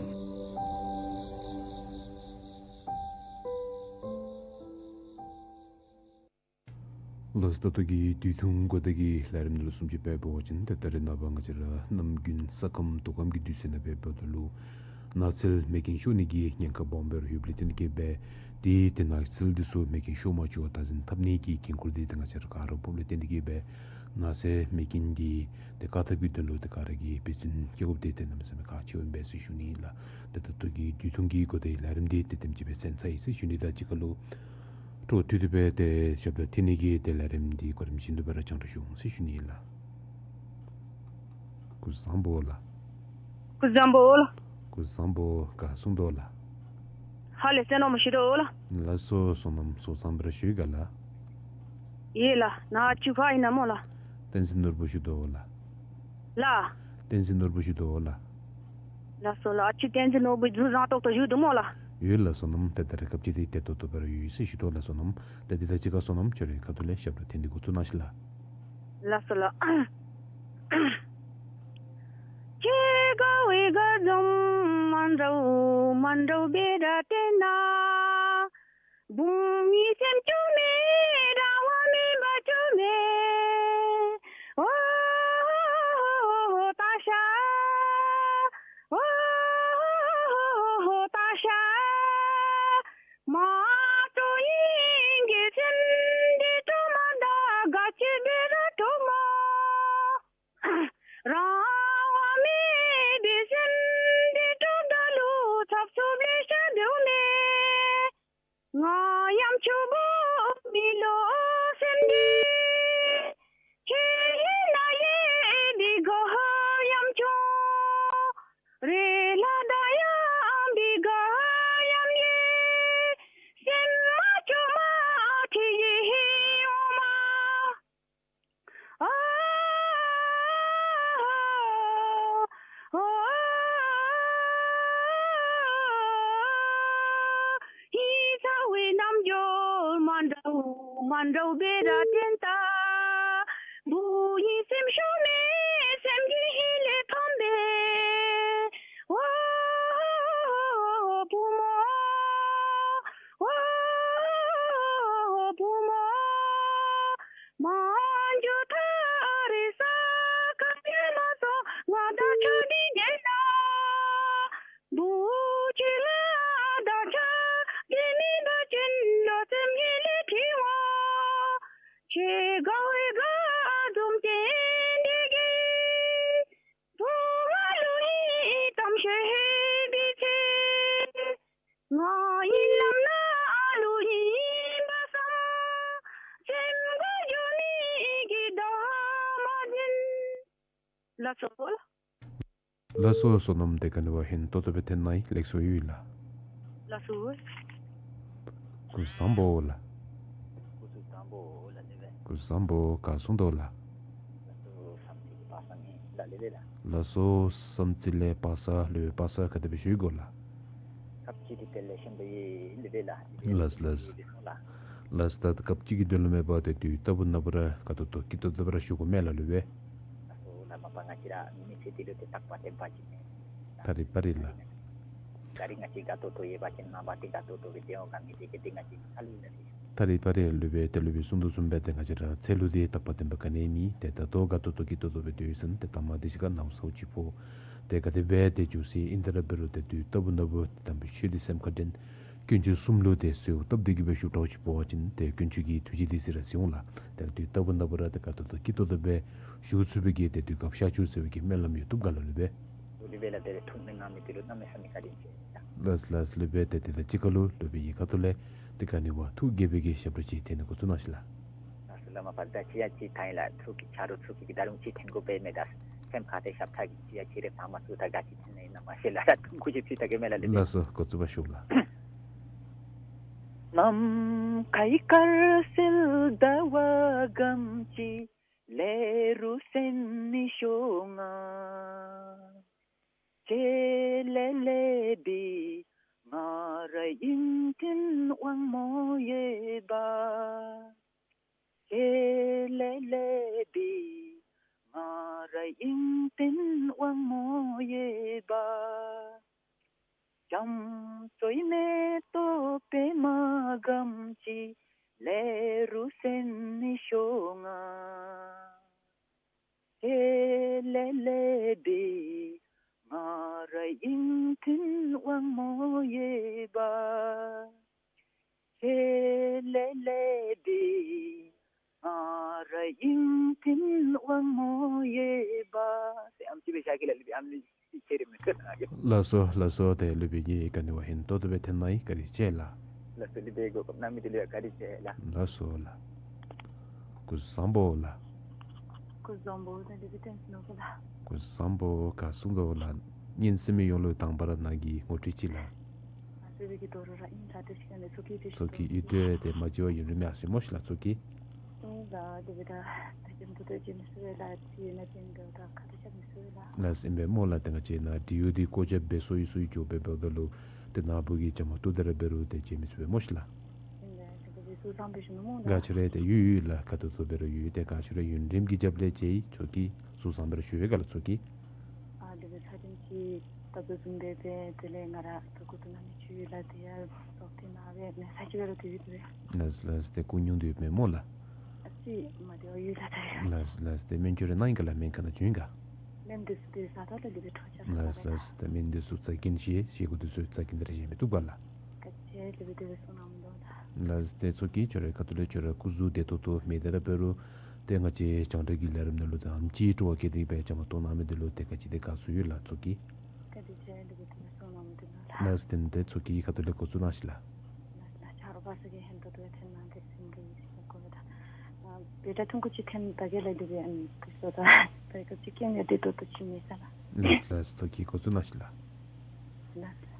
ལགས་སོ། ད་ལྟོ་གི་དུས་ཐུང་གོ་བརྡ་གི་ལས་རིམ་ནང་ལུ་བཟུམ་ཅིག་སྦེ་འབད་བ་ཅིན་ཏེ་ད་རེས་ནངས་པ་ང་བཅས་ར་གནམ་དགུན་ས་ཁམས་དོ་ཁམས་ཀྱི་དུས་ཚོད་ནང་འབདཝ་ད་ལུ་ནགས་ཚལ་མེ་རྐྱེན་ཤོར་ནི་གི་ཉེན་ཁ་སྦོམ་སྦེ་ར་ཡོདཔ་ལས་བརྟེན་གེ་སྦེ་ཏེ་ཏེ་ནགས་ཚལ་འདི་ཚུ་མེ་རྐྱེན་ཤོར་མ་བཅུག་པར་བདག་འཛིན་འཐབ་ནི་གི་འགན་ཁུར་འདི་ཏེ་ང་བཅས་ར་ག་ར་ཕོགཔ་ལས་བརྟེན་གེ་སྦེ་ནགས་ཚལ་མེ་རྐྱེན་འདི་ཏེ་བཀག་ཐབས་ཀྱི་དོན་ལུ་ཏེ་ག་ར་གིས་འབད་བརྩོན་བསྐྱེད་དགོཔ་འདི་ཏེ་གནམ་མེད་ས་མེད་ཁག་ཆེཝ་ཨིན་པས་ཟེར་ཞུ་ནི་ཨིན་ལགས། ཏེ་ད་ལྟོ་གི་དུས་ཐུང་གི་གོ་བརྡའི་ལས་རིམ་འདི་ཏེ་དེམ་ཅིག་སྦེ་གསན་ཚར་ཡི་ཟེར་ཞུ་ནི་དང་གཅིག་ཁར་ལུ་འཕྲོ་མཐུད་དེ་སྦེ་ཏེ་ཞབས་ཏོག་འཐེན་ནི་གི་ཏེ་ལས་རིམ་འདི་གོ་རིམ་བཞིན་དུ་སྦེ་ར་རྒྱང་བསྒྲགས་ཞུ་འོང་ཟེར་ཞུ་ནི་ཨིན་ལགས། སྐུ་གཟུགས་བཟང་པོ་ལགས། སྐུ་གཟུགས་བཟང་པོ་ལགས། སྐུ་གཟུགས་བཟང་པོ། ག་སོང་དོ་ལགས། ཧ་ལས་ས་ནམ་ཞུ་དོ་ལགས། ལགས་སོ་བསོད་ནམས། སོ་བཟང་པོ་ར་ཞུ་ག་ལགས། ཡོད་ལགས། ནཱ་ཨ་ཅུ་ཕར་ཨིན་ན་སྨོ་ལགས། བསྟན་འཛིན་ནོར་བུ་ཞུ་དོ་ལགས། ལགས། བསྟན་འཛིན་ནོར་བུ་ཞུ་དོ་ལགས། ལགས་སོ་ལགས། ཨ་ཅུ་བསྟན་འཛིན་ནོར་བུ་གཟུགས་བཟང་ཏོག་ཏོ་ཡོད་དོ་སྨོ་ལགས། ཡོད་ལགས་བསོད་ནམས། ཏེ་ད་རེས་སྐབས་ཅིག་འདི་བདེ་ཏོག་ཏོ་སྦེ་ར་ཡོད་ཡོད་ཟེར་ཞུ་དོ་ལགས་བསོད་ནམས། ཏེ་འདི་དང་གཅིག་ཁར་བསོད་ནམས་ཁྱོད་རའི་ཁ་ཐུག་ལས་ཞབས་ཏོག་འཐེན་ཏེ་འགོ་བཙུགས་གནང་ཤིག་ལགས། ལགས་སོ་ལགས། ཁྱེད་དགའ་བའི་དགའ་འཛུམ་མ་འདྲཝ་མ་འདྲཝ་སྦེ་ར་བསྟན་ན། བུམོ་གཉིས་སེམས་སྐྱོ་མས་རང་དབང་མེད་པར་སྐྱོ་མས། ཨོ་ཏ་ཤ། ཨོ་ཏ་ཤ། མ་སྤྲོ་ཡིན་གྱི་སེམས་འདི་སྤྲོ་མ་ད་ག་ཅི་འབད་ར་སྤྲོ་མ། རང་དབང་མེད་པའི་སེམས་འདི་སྤྲོ་ད་ལུ་ཚབ་ཚུབ་ལེ་ཤ་འབདཝ་མས། ང་ཡང་ཆུང་བུ་མི་ལུ་སེམས་འདི་ཁྱེད་ཡིན་ན་ཡེ་འདི་ག་ཡང་ཆུང་། རེ་ལ་ད་ཡང་འདི་ག་ཡང་ཡེ་སེམས་མ་སྐྱོ་མ་ཁྲི་ཡི་ཧི་འོ་མ། ཨ་ཨ་ཨ་ཨ། ཧི་ཚ་བའི་རྣམ་འགྱུར་མ་འདྲཝ་མ་འདྲཝ་སྦེ་ར་བསྟན་ད། བུ་ཡི་སེམས་ཤོར་མས་སེམས་ཀྱི་ཧི་ལས་ཕམ་པས། ཨོ་བུ་མོ། ཨོ་བུ་མོ། མ་འགྱོ་ད་རེས་ས་ག་ཡང་མ་སོང་ང་དང་ཆ་འདི་འགྱེལ་ན། བུ་ཁྱོད་ལ་དང་ཆ་འདི་མེད་པ་ཅིན་བློ་སེམས་ཡེ་ལས་འཁྲུལ་འོང་། ཁྱེད་དགའ་བའི་དགའ་འཛུམ་སྟོན་ནི་གི་བུ་ང་ལུ་ཡི་གཏམ་ཤོད་ཧེ་བི་ཚེ། ང་ཡི་ལམ་ནང་ལུ་ཡིན་པ་སམ། སེམས་དགའ་འགྱོ་ནི་གི་དོ་མ་འཛིན། ལགས་སོ། ལགས་སོ་བསོད་ནམས། ཏེ་ག་ནི་བ་ཧིང་ཏོག་ཏོ་སྦེ་འཐེན་གནང་ཡི། ལེགས་སོ་ཡོད་ལགས། ལགས་སོ། སྐུ་གཟུགས་བཟང་པོ་ལགས། སྐུ་གཟུགས་བཟང་པོ་ལགས་ལེགས་པས། སྐུ་གཟུགས་བཟང་པོ། ག་སོང་དོ་ལགས། ལགས་སོ་བསམ་རྩེ་གི་པ་སངས་ལགས་ལེགས་པས་ལགས། ལགས་སོ་བསམ་རྩེ་ལས་པ་སངས་ལུ་པ་སངས་ག་དེ་སྦེ་བཞུགས་ཡི་གོ་ལགས། སྐབས་ཅིག་གི་དོན་ལས་ཤིན་ཏུ་ཡི་ལེགས་པས་ལགས། ལགས་ལགས། ལགས་ད་སྐབས་ཅིག་གི་དོན་ལུ་མེད་པར་ཏེ་དུས་རྟག་བུ་ནམ་བུ་ར་དགའ་ཏོག་ཏོ་སྐྱིད་ཏོག་ཏོ་སྦེ་ར་བཞུགས་དགོ་མས་ལགས་ལེགས་པས། ལགས་སོ་ལགས། མ་པ་ང་བཅས་ར་མི་ཚེ་འདི་ལུ་ཏེ་རྟག་པ་བརྟན་པ་ཅིག་མེན། ད་རིས་པ་རིས་ལགས། ད་རིས་ང་བཅས་དགའ་ཏོག་ཏོ་ཡོད་པ་ཅིན་ནངས་པ་ཏེ་དགའ་ཏོག་ཏོ་སྦེ་སྡོད་འོང་ག་མི་དེ་གིས་ཏེ་ང་བཅས་ཁ་ལུ་ལས་ཏེ། ད་རིས་པ་རེ་ལུ་སྦེ་ཏེ་ལུ་སྦེ་གསུང་དོ་བཟུམ་སྦེ་ཏེ་ང་བཅས་ར་ཚེ་ལུ་ཏེ་རྟག་པ་བརྟན་པ་ག་ནི་མེད། ཏེ་ད་ལྟོ་དགའ་ཏོག་ཏོ་སྐྱིད་ཏོག་ཏོ་སྦེ་སྡོད་ཡི་ཟེར་ཏེ་ད་མ་འདི་ཅིག་ཁར་ནངས་པ་ཚེས་གཅིག་ཕོ་ཏེ་ག་དེ་སྦེ་ཏེ་འགྱོ་ཟེར་ཨིན། ད་ར་འབད་རུང་ཏེ་དུས་རྟག་བུ་ན་བུ་ཏེ་དམ་པའི་ཆོས་འདི་སེམས་ཁར་དྲན། དཀོན་མཆོག་གསུམ་ལུ་ཏེ་གསོལཝ་བཏབ་སྟེ་གི་སྦེ་བཞུགས་དྲགས་ཅིག་འབད་བ་ཅིན་ཏེ་དཀོན་མཆོག་གི་ཐུགས་རྗེ་འདི་གཟིགས་ར་གཟིགས་འོང་ལགས། ཏེ་དུས་རྟག་བུ་ན་བུ་ར་ཏེ་དགའ་ཏོག་ཏོ་སྐྱིད་ཏོག་ཏོ་སྦེ་བཞུགས་ཚུགས་པའི་གི་ཏེ་དུས་སྐབས་ཤར་བཅུག་ཟེར་བའི་གི་སྨོན་ལམ་ཡོད་དོ་ག་ལུ་ལུ་སྦེ། ལུ་སྦེ་ལགས། ཏེ་ཐུགས་སྨོན་གནང་མི་འདི་ལུ་གནམ་མེད་ས་མེད་བཀའ་དྲིན་ཆེ་ལགས། ལགས་ལགས། ལུ་སྦེ་ཏེ་དེ་དང་གཅིག་ཁར་ལུ་ལུ་སྦེ་ངེའི་ཁ་ཐུག་ལས་ཏེ་ག་ནི་བ་ཐུགས་དགྱེས་པའི་གི་ཞབས་ཁྲ་ཅིག་འཐེན་ནི་འགོ་བཙུགས་གནང་ཤིག་ལགས། ལགས་སོ་ལགས། མ་པ་ད་ཅི་ཡང་ཅིག་ཐང་ཡི་ལགས། ཚུར་གི་ཆ་རོགས་ཚུ་གིས་ད་རུང་ཅིག་འཐེན་དགོ་པས་མས། ད་སེམས་ཁར་ཏེ་ཞབས་ཁྲ་གི་ཅི་ཡང་ཅིག་རེ་བཏང་མ་ཚུགས། ད་ག་ཅི་འཐེན་ནི་ཨིན་ན་མ་ཤེས་ལགས། ད་ཐུང་ཀུ་ཅིག་ཕུལ་ད་གེ་མས་ལགས། ལུ་སྦེ། ལགས་སོ། འགོ་བཙུགས་པར་ཞུ་ལགས། ནམ་མཁའི་དཀར་གསལ་ཟླ་བ་གམ་ཅིག་ལས་རུང་སེམས་ནི་ཤོར་ང་། ཁྱེད་ལས་ལེགས་པའི་ང་རའི་གཡུས་འདི་དབང་མོ་ཡོད་པ། ཁྱེད་ལས་ལེགས་པའི་ང་རའི་གཡུས་འདི་དབང་མོ་ཡོད་པ། རྒྱ་མཚོའི་མེ་ཏོག་པདྨ་གམ་ཅིག་ལས་རུང་སེམས་ནི་ཤོར་ང་། ཁྱེད་ལས་ལེགས་པའི་ང་རའི་གཡུས་འདི་དབང་མོ་ཡོད་པ། ཁྱེད་ལས་ལེགས་པའི་ང་རའི་གཡུས་འདི་དབང་མོ་ཡོད་པ། ཟེར་ཨམ་ཅིག་སྦེ་བཞག་གེ་ལགས། ལུ་སྦེ་ཨམ་ཅིག་ཁྱེད་རེ་མི་ཁ་ན་གེ། ལགས་སོ་ལགས་སོ། ཏེ་ལུ་སྦེ་ངེའི་ག་ནི་བ་ཧིང་ཏོག་ཏོ་སྦེ་འཐེན་གནང་ཡི། བཀའ་དྲིན་ཆེ་ལགས། ལགས་སོ། ལུ་སྦེ་གོ་སྐབས་གནང་མི་འདི་ལུ་ཡང་བཀའ་དྲིན་ཆེ་ལགས། ལགས་སོ་ལགས། སྐུ་གཟུགས་བཟང་པོ་ལགས། སྐུ་གཟུགས་བཟང་པོ། ད་ལུ་སྦེ་བསྟན་ནོ་གོ་ལགས། སྐུ་གཟུགས་བཟང་པོ། བཀའ་གསུང་དོ་ལགས། ཉན་གསན་མི་ཡོངས་ལུ་དང་པ་ར་ནཱ་གི་ངོ་སྤྲོད་ཅིག་ལགས། ཨ་ཙི་སྦེ་གི་དོ་རུང་ར་ཨིན། ད་ཏེ་ཤི་ཁ་ནི་ཚོགས་ཀྱི་ཏེ་ཤི་ཚོགས་ཀྱི་ཡིད་སྤྲོ་ཏེ་མ་བརྗེད་པར་ཡུན་རིངམོ་ཡར་སོ་ཡི་སྨོ་ཤིག་ལགས། ཚོགས་ཀྱི། ཨིན་ལགས། དེ་སྦེ་ད་ད་ཅི་མ་ཏོག་ཏོ་ཅིག་མི་ཟེར་བས་ལགས། ཅིག་ན་ཅིག་འདི་ད་ཁ་ཐུག་ཤ་མི་ཟེར་བས་ལགས། ལགས་ཨིན་པས་སྨོ་ལགས། ཏེ་ང་བཅས་ནཱ་བི་ཌིའོ་འདི་བཀོ་རྒྱབ་འབད་སོ་ཡི་སོ་ཡི་འགྱོ་བའི་འབདཝ་ད་ལུ་ཏེ་ནཱ་བུ་གི་བྱ་མ་ཏོག་འདི་ར་འབད་རུང་ཏེ་བརྗེད་མི་ཚུགས་པས་སྨོ་ཤིག་ལགས། ཨིན་ལགས། ཏེ་དེ་སྦེ་གཟུགས་བཟང་པོ་ཞུ་ནི་སྨོ་ལགས། ག་ཅི་རེ་ཏེ་ཡོད་ཡོད་ལགས། ཁ་ཐུག་ཐུག་འབད་རུང་ཡོད་ཡོད། ཏེ་ག་ཅི་རེ་ཡུན་རིངམོ་གི་རྒྱབ་ལས་མཇལ་ཡི། ཚོགས་ཀྱི་གཟུགས་བཟང་པོ་ར་ཞུ་བའི་སྒང་ལགས། ཚོགས་ཀྱི། ཨ་དེ་སྦེ་ཚར་ཅིག་ད་ལྟོ་བཟུམ་སྦེ་སྦེ་དེ་ལས་ང་ར་ད་གོ་ཏོ་ནང་ནི་ཅིག་ཡོད་ལགས། དེ་ཡང་ཚོགས་ཏེ་ནཱ་སྦེ་མེད་ས་ཅིག་སྦེ་ར་སྡོད་ཡི། དེ་སྦེ། ལགས་ལགས། ཏེ་སྐུ་སྙུང་དོ་ཡོདཔ་མས་སྨོ་ལགས། ཨ་ཙི་མ་བདེཝ་ཡོད་ལགས། ད་ཡང་། ལགས་ལགས། ཏེ་སྨན་བཅོས་རེ་གནང་ཡི་ག་ལགས། སྨན་ག་ནི་བྱིན་ཡི་ག། སྨན་འདི་ཚུ་ཏེ་ཟ་ད་ལགས། དེ་སྦེ་འཕྲོ་ཅིག་ར་ལགས་ལགས། ཏེ་སྨན་འདི་ཚུ་རྩ་འགེངས་ཤེས་ཤེས་དགོ་འདི་ཚུ་རྩ་འགེངས་ད་རེ་བཞེས་མི་བཏུབ་ག་ལགས། ག་ཅི་དེ་སྦེ་དེ་སྦེ་གསུང་གནང་མི་འདུག་ལགས། ལགས། ཏེ་ཚོགས་ཀྱི་ཁྱོད་རའི་ཁ་ཐུག་ལས་ཁྱོད་ར་སྐུ་གཟུགས་བདེ་ཏོག་ཏོ་མེད། དེ་ར་འབད་རུང་ཏེ་ང་བཅས་རྒྱང་བསྒྲགས་ཀྱི་ལས་རིམ་ནང་ལུ་ཏེ་ཨམ་ཅིག་སྤྲོ་བ་བསྐྱེད་དེ་སྦེ་བྱ་མ་ཏོག་གནང་མི་འདི་ལུ་ཏེ་ག་ཅི་དེ་དགའ་ཚོར་ཡོད་ལགས། ཚོགས་ཀྱི། ག་དེ་ཅིག་དེ་སྦེ་དེ་སྦེ་གསུང་གནང་མི་འདུག་ལགས། ལགས། ཏེ་ཏེ་ཚོགས་ཀྱི་ཁ་ཐུག་ལས་འགོ་བཙུགས་གནང་ཤིག་ལགས། ལགས་ལགས། ཆ་རོགས་པ་ཚུ་གིས་ཧན་ཏོག་ཏོ་འཐེན་གནང་སྟེ་ཟིན་གྱི་ཡོད་ཟེར་གོ་ལགས། ད་ཨ་དཔེ་ཆ་ཐུང་ཀུ་ཅིག་འཐེན་ད་གེ་ལགས། དེ་སྦེ་ཨ་ནི་ཁོང་ཚུ་ད་དཔེ་ཆ་ཅིག་སྐྱེལ་ནི་བདེ་ཏོག་ཏོ་ཅིག་མེད་ས་ལགས། ལགས་ལགས། ཚོགས་ཀྱི་འགོ་བཙུགས་གནང་ཤིག་ལགས། ལགས།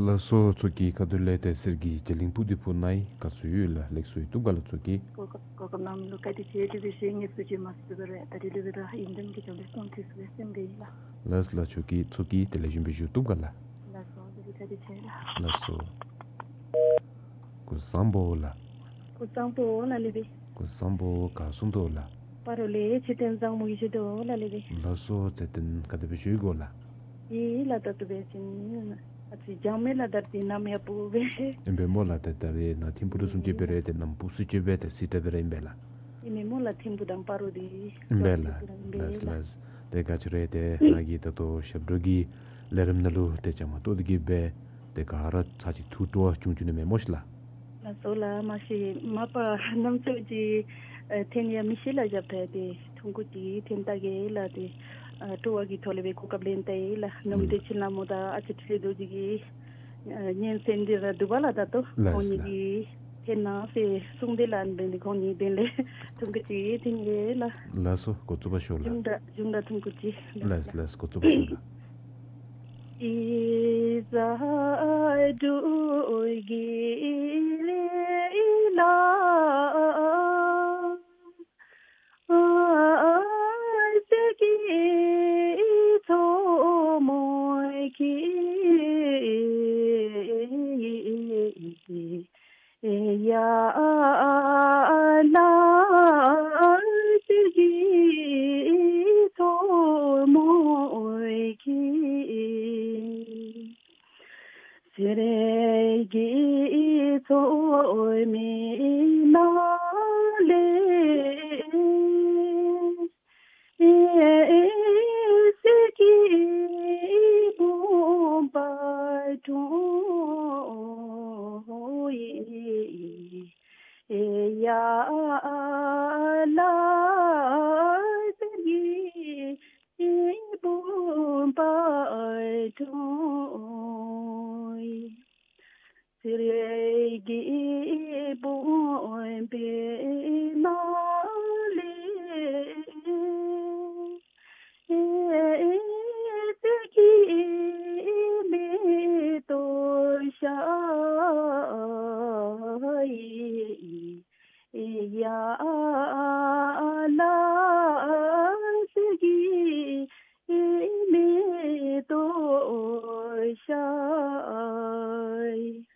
ལགས་སོ། ཚོགས་ཀྱི་ཁ་ཐུག་ལས་ཏེ་གསེར་གྱི་རྒྱ་གླིང་སྤུ་འདི་ཕུ་ནང་ག་ཚོད་ཡོད་ལགས། ལེགས་སོ་ཡོད་བཏུབ་ག་ལགས། ཚོགས་ཀྱི་གོ་སྐབས་གནང་མི་ལུ་བཀའ་དྲིན་ཆེ། དེ་འབད་ཞིནམ་ངེས་སུ་ཅིག་མ་སུ་བར་ད་རིས་ལུ་སྦེ་ར་ཡོན་ཏན་གྱི་ཐོག་ལས་སྐུ་མཁྱེན་ཟེར་སེམས་འདི་ཨིན་ལགས། ལགས་ལགས། ཚོགས་ཀྱི་ཚོགས་ཀྱི་དེ་ལས་གཞུང་སྦེ་ཞུ་བཏུབ་ག་ལགས། ལགས་སོ། དེ་ལས་བཀའ་དྲིན་ཆེ་ལགས། ལགས་སོ། སྐུ་གཟུགས་བཟང་པོ་ལགས། སྐུ་གཟུགས་བཟང་པོ་ལགས་ལེགས་པས། སྐུ་གཟུགས་བཟང་པོ་ག་སོང་དོ་ལགས། སྤ་རོ་ལས་ཚེ་བརྟན་བཟང་མོ་གིས་ཞུ་དོ་ལགས་ལེགས་པས། ལགས་སོ། ཚེ་བརྟན་ག་དེ་སྦེ་བཞུགས་ཡི་གོ་ལགས། ཡི་ལགས། ད་ལྟོ་འབད་བ་ཅིན་ཨ་ཙི་འཇམ་མས་ལགས། ད་རིས་ནམ་ཡང་སྤུ་སྦེ་ཨིན་པས་སྨོ་ལགས། ཏེ་ད་རིས་ནཱ་ཐིམ་ཕུག་ལུ་བཟུམ་ཅིག་འབད་རུང་ཏེ་གནམ་སྤུ་སུ་ཅིག་སྦེ་ཏེ་སི་ཏ་སྦེ་ར་ཨིན་པས་ལགས། ཨིན་མས་སྨོ་ལགས། ཐིམ་ཕུག་དང་སྤ་རོ་འདི་ཨིན་པས་ལགས། ཨིན་པས་ལགས། ལགས་ལགས། ཏེ་ག་ཅི་རུང་ཏེ་ནཱ་གིས་ད་ལྟོ་ཞབས་བྲོ་གི་ལས་རིམ་ནང་ལུ་ཏེ་བཅའ་མར་གཏོགས་ཏེ་གིས་སྦེ་ཏེ་ག་ར་ཚར་གཅིག་ཐུགས་སྤྲོ་བ་བྱུང་བྱུངམ་ཨིན་མས་སྨོ་ཤིག་ལགས། ལགས་སོ་ལགས། མ་གཞི་མ་པ་རྣམ་ཅོ་ཅིག་ཨ་འཐོན་ཡང་མི་ཤེས་ལགས། ཞབས་ཁྲ་ཏེ་ཐུང་ཀུ་ཅིག་འཐོན་ད་གེ་ལགས། ཏེ་ཨ་སྤྲོ་བ་གི་ཐོག་ལས་སྦེ་གོ་སྐབས་ལེན་ད་ཡི་ལགས། ནོར་བུ་བདེ་ཆེན་ལྷ་མོ་དང་ཨ་ཙི་འཕྲིན་ལས་རྡོ་རྗེ་གིས་ཨ་སྙན་གསན་ཏེ་ར་འདུག་པ་ལགས། ད་ལྟོ་ལགས་ཁོང་གཉིས་ལགས། ཀྱིས་འཐོན་གནང་ཟེར་གསུངས་ཏེ་ལགས། འབད་ནི་ཁོང་གཉིས་འབདན་ལས་ཐུང་ཀུ་ཅིག་འཐོན་གེ་ལགས། ལགས་སོ། འགོ་བཙུགས་པར་ཞུ་ལགས། གཞུང་སྒྲ་གཞུང་སྒྲ་ཐུང་ཀུ་ཅིག་ལགས། ལགས་ལགས། འགོ་བཙུགས་པར་ཞུ་ལགས།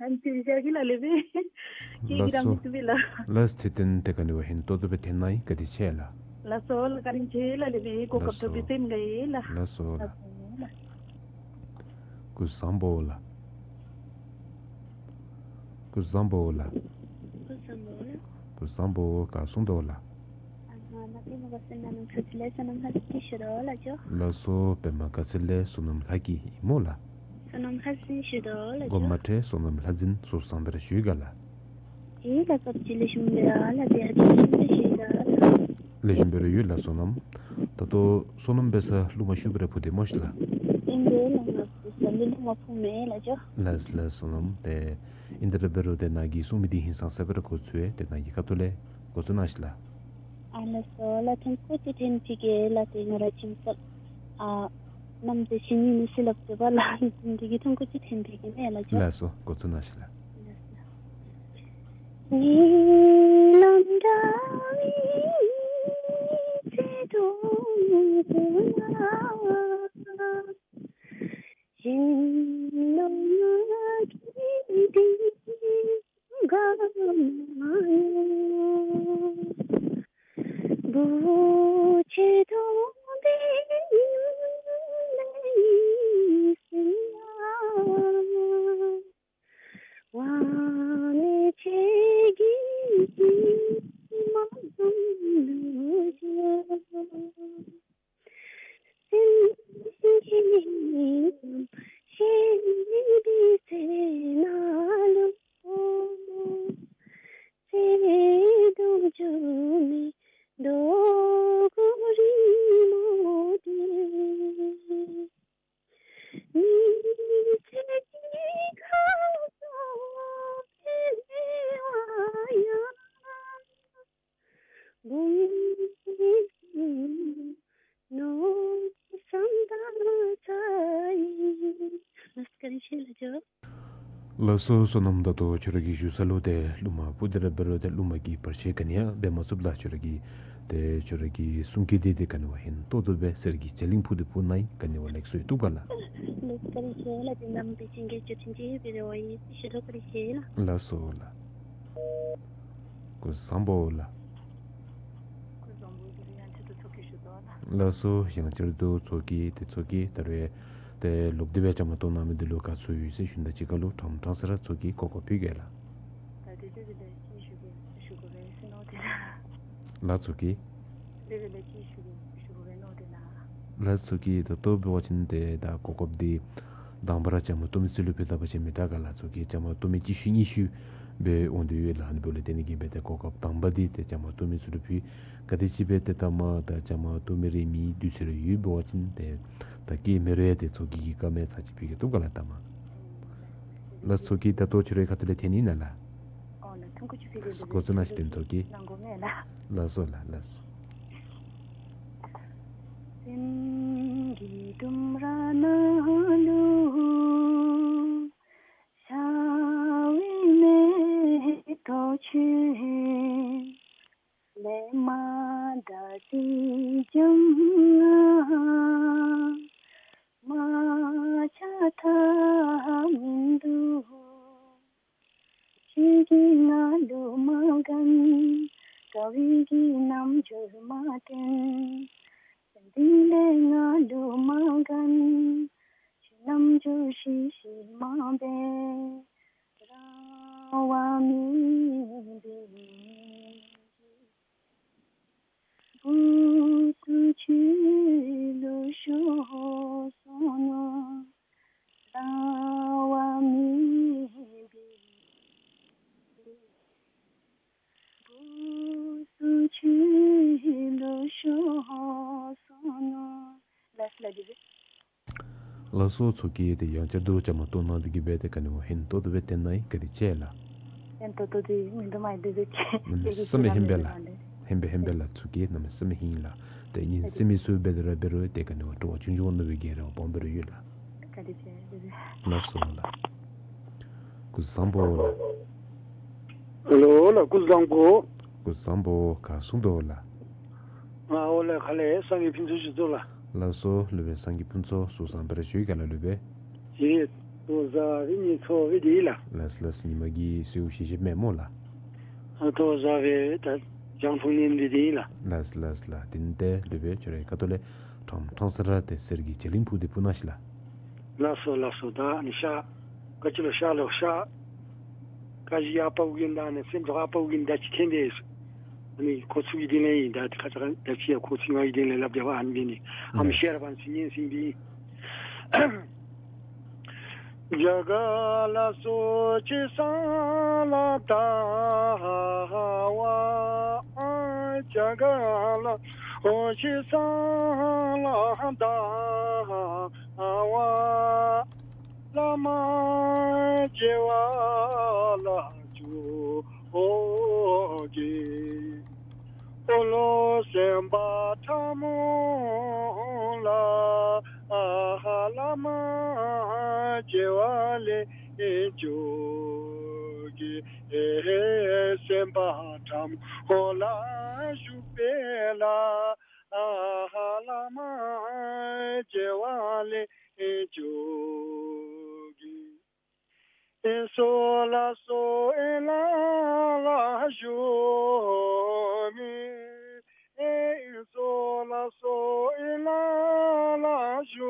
ཨ་ནི་ཚུ་བཞག་གེ་ལགས་ལེགས་པས། ཁྱེད་ཀྱིས་ལགས་ར་སོ། མི་ཚུགས་པས་ལགས། ལགས། ཚེ་བརྟན་ཏེ་ག་ནི་བ་ཧིང་ཏོག་ཏོ་སྦེ་འཐོན་གནང་ཡི། བཀའ་དྲིན་ཆེ་ལགས། ལགས་སོ་ལགས། བཀའ་དྲིན་ཆེ་ལགས་ལེགས་པས། གོ་སྐབས་ལགས་སོ། ཐོབ་པའི་སེམས་དགའ་ཡི་ལགས། ལགས་སོ་ལགས། ལགས་སོ་ལགས། སྐུ་གཟུགས་བཟང་པོ་ལགས། སྐུ་གཟུགས་བཟང་པོ་ལགས། སྐུ་གཟུགས་བཟང་པོ་ལགས། སྐུ་གཟུགས་བཟང་པོ་ག་སོང་དོ་ལགས། ཨ་ང་ནཱ་ཏེ་མ་ག་སེ་ནང་ཁ་ཅིག་ལས་སོ་ནམ་ལྷ་ཅིག་ཞུ་དོ་ལགས་ཇོ། ལགས་སོ། པདྨ་དཀར་ཚལ་ལས་བསོད་ནམས་ལྷ་སྐྱིད་ཨིན་སྨོ་ལགས། བསོད་ནམས་ལྷ་སྲིན་ཞུ་དོ་ལགས་ཇོ། དགོངསམ་མ་ཁྲེལ། བསོད་ནམས་ལྷ་སྲིན་གསོལ་བ་བཟང་པོ་ར་ཞུ་ག་ལགས། ཨེ་ལགས་སོ། ཅིག་ལེགས་ཤོམ་སྦེ་ར་ལགས། ཏེ་ཨ་ཅིག་ལེགས་ཤོམ་སྦེ་ཞུ་ག་ལགས། ལེགས་ཤོམ་སྦེ་ར་ཡོད་ལགས་བསོད་ནམས། ད་ལྟོ་བསོད་ནམས་འབད་སར་རླུང་མ་ཤུགས་སྦེ་ར་འཕུ་དེས་སྨོ་ཤིག་ལགས། ཨིན་པས་ལགས། ང་བསོད་ནམས་རླུང་མ་འཕུ་མས་ལགས་ཇོ། ལགས་ལགས་བསོད་ནམས། ཏེ་ཨིན་ཏེ་ར་འབད་རུང་ཏེ་ནཱ་གིས་གསུང་མི་འདི་ཧིང་སངས་ས་སྦེ་ར་འགོ་བཙུགས་ཡི། ཏེ་ནཱ་གི་ཁ་ཐུག་ལས་འགོ་བཙུགས་གནང་ཤིག་ལགས། ཨ་ལགས་སོ་ལགས། ཐུང་ཀུ་ཅིག་འཐོན་ཅི་གེ་ལགས། ཏེ་ང་ར་ཅིག་ཨ་ནམ་ཏེ་ཤེས་ནི་མི་ཤེས་ལགས་ཟེར་བ་ལགས། འདི་གིས་ཐུང་ཀུ་ཅིག་འཐོན་ཅི་གེ་མས་ལགས་ཇོ། ལགས་སོ། འགོ་བཙུགས་གནང་ཤིག་ལགས། ལགས་སོ། བསོད་ནམས་ད་ལྟོ་ཁྱོད་ར་གིས་ཞུ་ས་ལུ་ཏེ་གླུ་མ་ཕུ་དེ་ར་འབད་རུང་ཏེ་གླུ་མ་གི་བར་ཆད་ག་ནི་ཡང་འབད་མ་ཚུགསཔ་ལགས། ཁྱོད་ར་གི་ཏེ་ཁྱོད་ར་གི་གསུང་སྐད་འདི་ཏེ་ག་ནི་བ་ཧན་ཏོག་ཏོ་སྦེ་གསེར་གྱི་བྱ་གླིང་ཕུག་འདི་ཕུ་ནང་ག་ནི་བ་ལེགས་སོ་ཡི་བཏུབ་ག་ལགས། ལགས་སོ་བཀའ་དྲིན་ཆེ་ལགས། དེ་ནམ་པའི་ཆིང་གི་ཅོ་ཆིང་ཅིག་འབད་རེ་བ་ཡི་ཤེས་ལོ། བཀའ་དྲིན་ཆེ་ལགས། ལགས་སོ་ལགས། སྐུ་གཟུགས་བཟང་པོ་ལགས། སྐུ་གཟུགས་བཟང་པོ། དེ་ཡང་ཆེད་དུ་ཚོགས་ཀྱི་ཞུ་དོ་ལགས། ལགས་སོ། ཡང་ཆེད་དུ་ཚོགས་ཀྱི་ཏེ་ཚོགས་ཀྱི་ད་རེས་ཏེ་ལོག་སྟེ་སྦེ་བཅའ་མར་གཏོགས་གནང་མི་འདི་ལུ་དགའ་ཚོར་ཡོད་ཟེར་ཞུ་ནི་དང་གཅིག་ཁར་ལུ་ཕྲང་ཕྲང་ས་ར་ཚོགས་ཀྱི་གོ་སྐབས་ཕུལ་གེ་ལགས། ད་དེ་དེ་སྦེ་ལས་ཅིག་ཞུ་གེ་ཞུ་དགོ་པས་ཟེར་མནོ་སྟེ་ལགས། ལགས་ཚོགས་ཀྱི། དེ་སྦེ་ལས་ཅིག་ཞུ་གེ་ཞུ་དགོ་པས་མནོ་སྟེ་ལགས། ལགས་ཚོགས་ཀྱི། ད་ལྟོ་འབད་བ་ཅིན་ཏེ་ད་གོ་སྐབས་འདི་དང་པ་ར་བཅའ་མར་གཏོགས་མི་ཚུ་ལུ་ཕུལ་ད་པ་ཅིན་མི་དྲག་ག་ལགས། ཚོགས་ཀྱི་བཅའ་མར་གཏོགས་མི་གཅིག་ཤུལ་གཉིས་ཤུལ་སྦེ་འོང་དོ་ཡོད་ལགས། ཨ་ནི་འབདཝ་ལས་དེ་ནི་གིས་འབད་ཏེ་གོ་སྐབས་དང་པ་འདི་ཏེ་བཅའ་མར་གཏོགས་མི་ཚུ་ལུ་ཕུལ། ག་དེམ་ཅིག་སྦེ་ཏེ་ད་མར་ད་བཅའ་མར་གཏོགས་མི་རེ་མི་དུས་ཚོད་རེ་ཡོད་འབད་བ་ཅིན་ཏེ་ད་སྐྱེལ་མི་རེ་ཡང་ཏེ་ཚོགས་ཀྱི་གི་བཀའ་མོལ་ཚར་གཅིག་ཕུལ་གེ་བཏུབ་ག་ལགས། ད་མར་ལགས་ཚོགས་ཀྱི། ད་ལྟོ་ཁྱོད་རའི་ཁ་ཐུག་ལས་འཐེན་ནི་ཨིན་ན་ལགས། ཨོ་ལགས། ཐུང་ཀུ་ཅིག་ཕུལ་གེ། འགོ་བཙུགས་གནང་ཞིག་ཏེ་ཚོགས་ཀྱི། གནང་དགོ་མས་ལགས། ལགས་སོ་ལགས། ལགས་སོ། སེམས་ཀྱི་ལྡུམ་ར་ནང་ལུ་ཤར་བའི་མེ་ཏོག་ཆུ། ལས་མ་འདའ་ཚིག་འཇམ་ང་མ་ཆགས་ཐབས་མིན་འདུག། ཁྱོད་ཀྱིས་ང་ལུ་མ་དགའ་ན་དགའ་བའི་གི་རྣམ་འགྱུར་མ་སྟོན། དེ་ལས་ང་ལུ་མ་དགའ་ན་ཁྱོད་རྣམ་འགྱུར་ཤིག་ཤིག་མ་འབད། རང་དབང་མེད་པའི་བུ་ཚུ་ཁྱོད་ལུ་ཤོར་སོང་ནུག། རང་དབང་མེད་པའི་བུ་ཚུ་ཁྱོད་ལུ་ཤོར་སོང་ནུག། ལགས་སོ་ལགས། དེ་སྦེ། ལགས་སོ་ཚོགས་ཀྱི། ཏེ་ཡང་བསྐྱར་དུ་བཅའ་མར་གཏོགས་གནང་དེ་གིས་འབད་ཏེ་ག་ནི་བ་ཧན་ཏོག་ཏོ་སྦེ་བཏོན་གནང་ཡི། བཀའ་དྲིན་ཆེ་ལགས། ཧན་ཏོག་ཏོ་འདི་མིན་འདུག་མས། དེ་སྦེ་ཅིག་གནམ་མེད་ས་མེད་ཧན་པས་ལགས། ཧན་པས་ཧན་པས་ལགས། ཚོགས་ཀྱི་གནམ་མེད་ས་མེད་ཧིང་ལགས། ཏེ་ཉན་གསན་མི་ཚུ་འབད་དེ་ར་འབད་རུང་ཏེ་ག་ནི་བ་སྤྲོ་བ་ཆུང་ཆུང་ནང་སྦེ་གི་རེ་བ་སྦོམ་སྦེ་ར་ཡོད་ལགས། བཀའ་དྲིན་ཆེ། དེ་སྦེ། ལགས་སོ་ལགས། སྐུ་གཟུགས་བཟང་པོ་ལགས། ཧེ་ལོ་ལགས། སྐུ་གཟུགས་བཟང་པོ། སྐུ་གཟུགས་བཟང་པོ། ག་གསུང་དོ་ལགས། ང་ཨོ་ལགས། ཁ་ལས་སངས་རྒྱས་ཕུན་ཚོགས་ཞུ་དོ་ལགས། ལགས་སོ་སློབ་དཔོན་སངས་རྒྱས་ཕུན་ཚོགས། གཟུགས་བཟང་སྦེ་ར་བཞུགས་ག་ལགས་སློབ་དཔོན། ཡེ་ལྟོ་བཟའ་བའི་ཉིན་ཚོགས་སྦེ་དེ་ལགས། ལགས་ལགས། ཉིན་མ་གི་ཟེར་ཞིབ་ཞིབ་མེད་སྨོ་ལགས། ཨ་ལྟོ་བཟའ་བའི་ད་ལྗང་ཐུང་ཉིན་འདི་དེ་ལགས། ལགས་ལགས་ལགས། དེ་ནི་ཏེ་སློབ་དཔོན་ཁྱོད་རའི་ཁ་ཐུག་ལས་ཕྲང་ཕྲང་ས་ར་ཏེ་གསེར་གྱི་བྱ་གླིང་ཕུག་འདི་ཕུ་གནང་ཤིག་ལགས། ལགས་སོ་ལགས་སོ། ད་ནི་ཤར་ག་ཅི་ལོ་ཤར་ལོ་ཤར་ཀ་ཅི་ཡ་པའུ་གིན་ད་ནི་སེམས་ཚོགས་ཨ་པའུ་གིན་ད་ཅི་ཁེན་དེ་ཨ་ནི་ཁོ་ཚུ་གི་དེ་ལས་ཨིན། ད་ཁ་ཙ་ད་ཅི་ཡ་ཁོ་ཚུ་ང་གི་དེ་ལས་ལབ་དེ་བ་ཨ་ནི་འབད་ནི་ཨམ་ཤེར་བན་སི་ཉན་སིན་པི། རྒྱ་གར་ལ་སོགས་ཅི་སང་ལ་དར་བ། རྒྱ་གར་ལ་སོགས་ཅི་སང་ལ་དར་བ། བླ་མ་བྱེ་བ་ལ་བཅོལ་གེ། འཁོར་ལོ་སེམས་དཔའ་ཕྲ་མོ་ལ། བླ་མ་བྱེ་བ་ལ་བཅོལ་གེ། སེམས་དཔའ་ཕྲ་མོ་ལ་བཞུགས་པའི་ལྷ། བླ་མ་བྱེ་བ་ལ་བཅོལ་གེ། ཨེ་ཟོ་ལ་ཟོ་ཨེ་ལ་ལ་ཞུ་མི། ཨེ་ཟོ་ལ་ཟོ་ཨེ་ལ་ལ་ཞུ་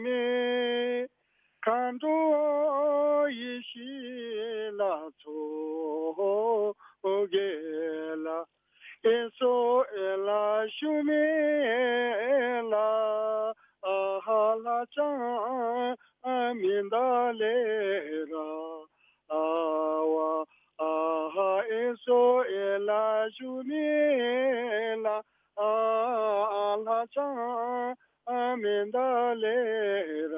མི། མཁའ་འགྲོ་ཡེ་ཤེས་ལྷ་ཚོགས་བརྒྱད་ལ། ཨེ་ཟོ་ཨེ་ལ་ཞུ་མི་ལ། ཨ་ཧ་ལྷ་ལྕམ་མི་འདའ་ལེ་ར་ཨ་བ། ཨ་ཧ་ཨེ་ཟོ་ཨེ་ལ་ཞུ་མི་ལ། ཨ་ལྷ་ལྕམ་མི་འདའ་ལེ་ར་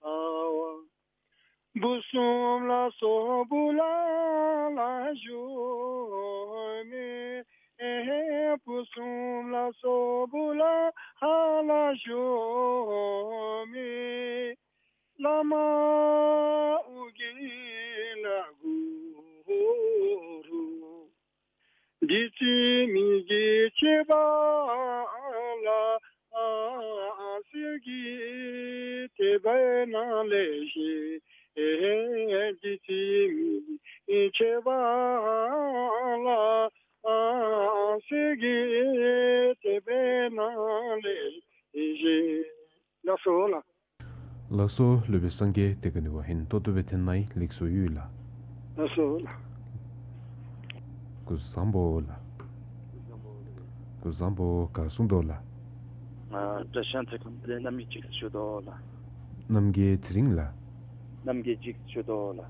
ཨ་བ། བུ་གསུམ་ལ་སོགས་བུ་ལ་ལ་ཞུ་མི། བུ་གསུམ་ལ་སོགས་བུ་ལ་ལ་ཞུ་མི། བླ་མ་ཨོ་རྒྱན་ལ་གུ་རུ། འདི་ཅི་མི་དགེ་བྱས་པ་ལ། གསེར་གྱི་ཐེབས་པའི་ནང་ལས་བཞེས། འདི་ཅི་མི་དགེ་བྱས་པ་ལ། གསེར་གྱི་ཐེབས་པའི་ནང་ལས་བཞེས། ལགས་སོ་ལགས། ལགས་སོ་སློབ་དཔོན་སངས་རྒྱས། དེ་ག་ནི་བ་ཧིན་ཏོག་ཏོ་སྦེ་ཐོན་གནང་ཡི། ལེགས་སོ་ཡོད་ལགས། ལགས་སོ་ལགས། སྐུ་གཟུགས་བཟང་པོ་ལགས། སྐུ་གཟུགས་བཟང་པོ་ག་གསུང་དོ་ལགས། ཨ་བཀྲ་ཤིས་ཚེ་རིང་ལགས། རྣམ་རྒྱལ་ཅིག་ཞུ་དོ་ལགས། རྣམ་རྒྱལ་ཚེ་རིང་ལགས། རྣམ་རྒྱལ་ཅིག་ཞུ་དོ་ལགས།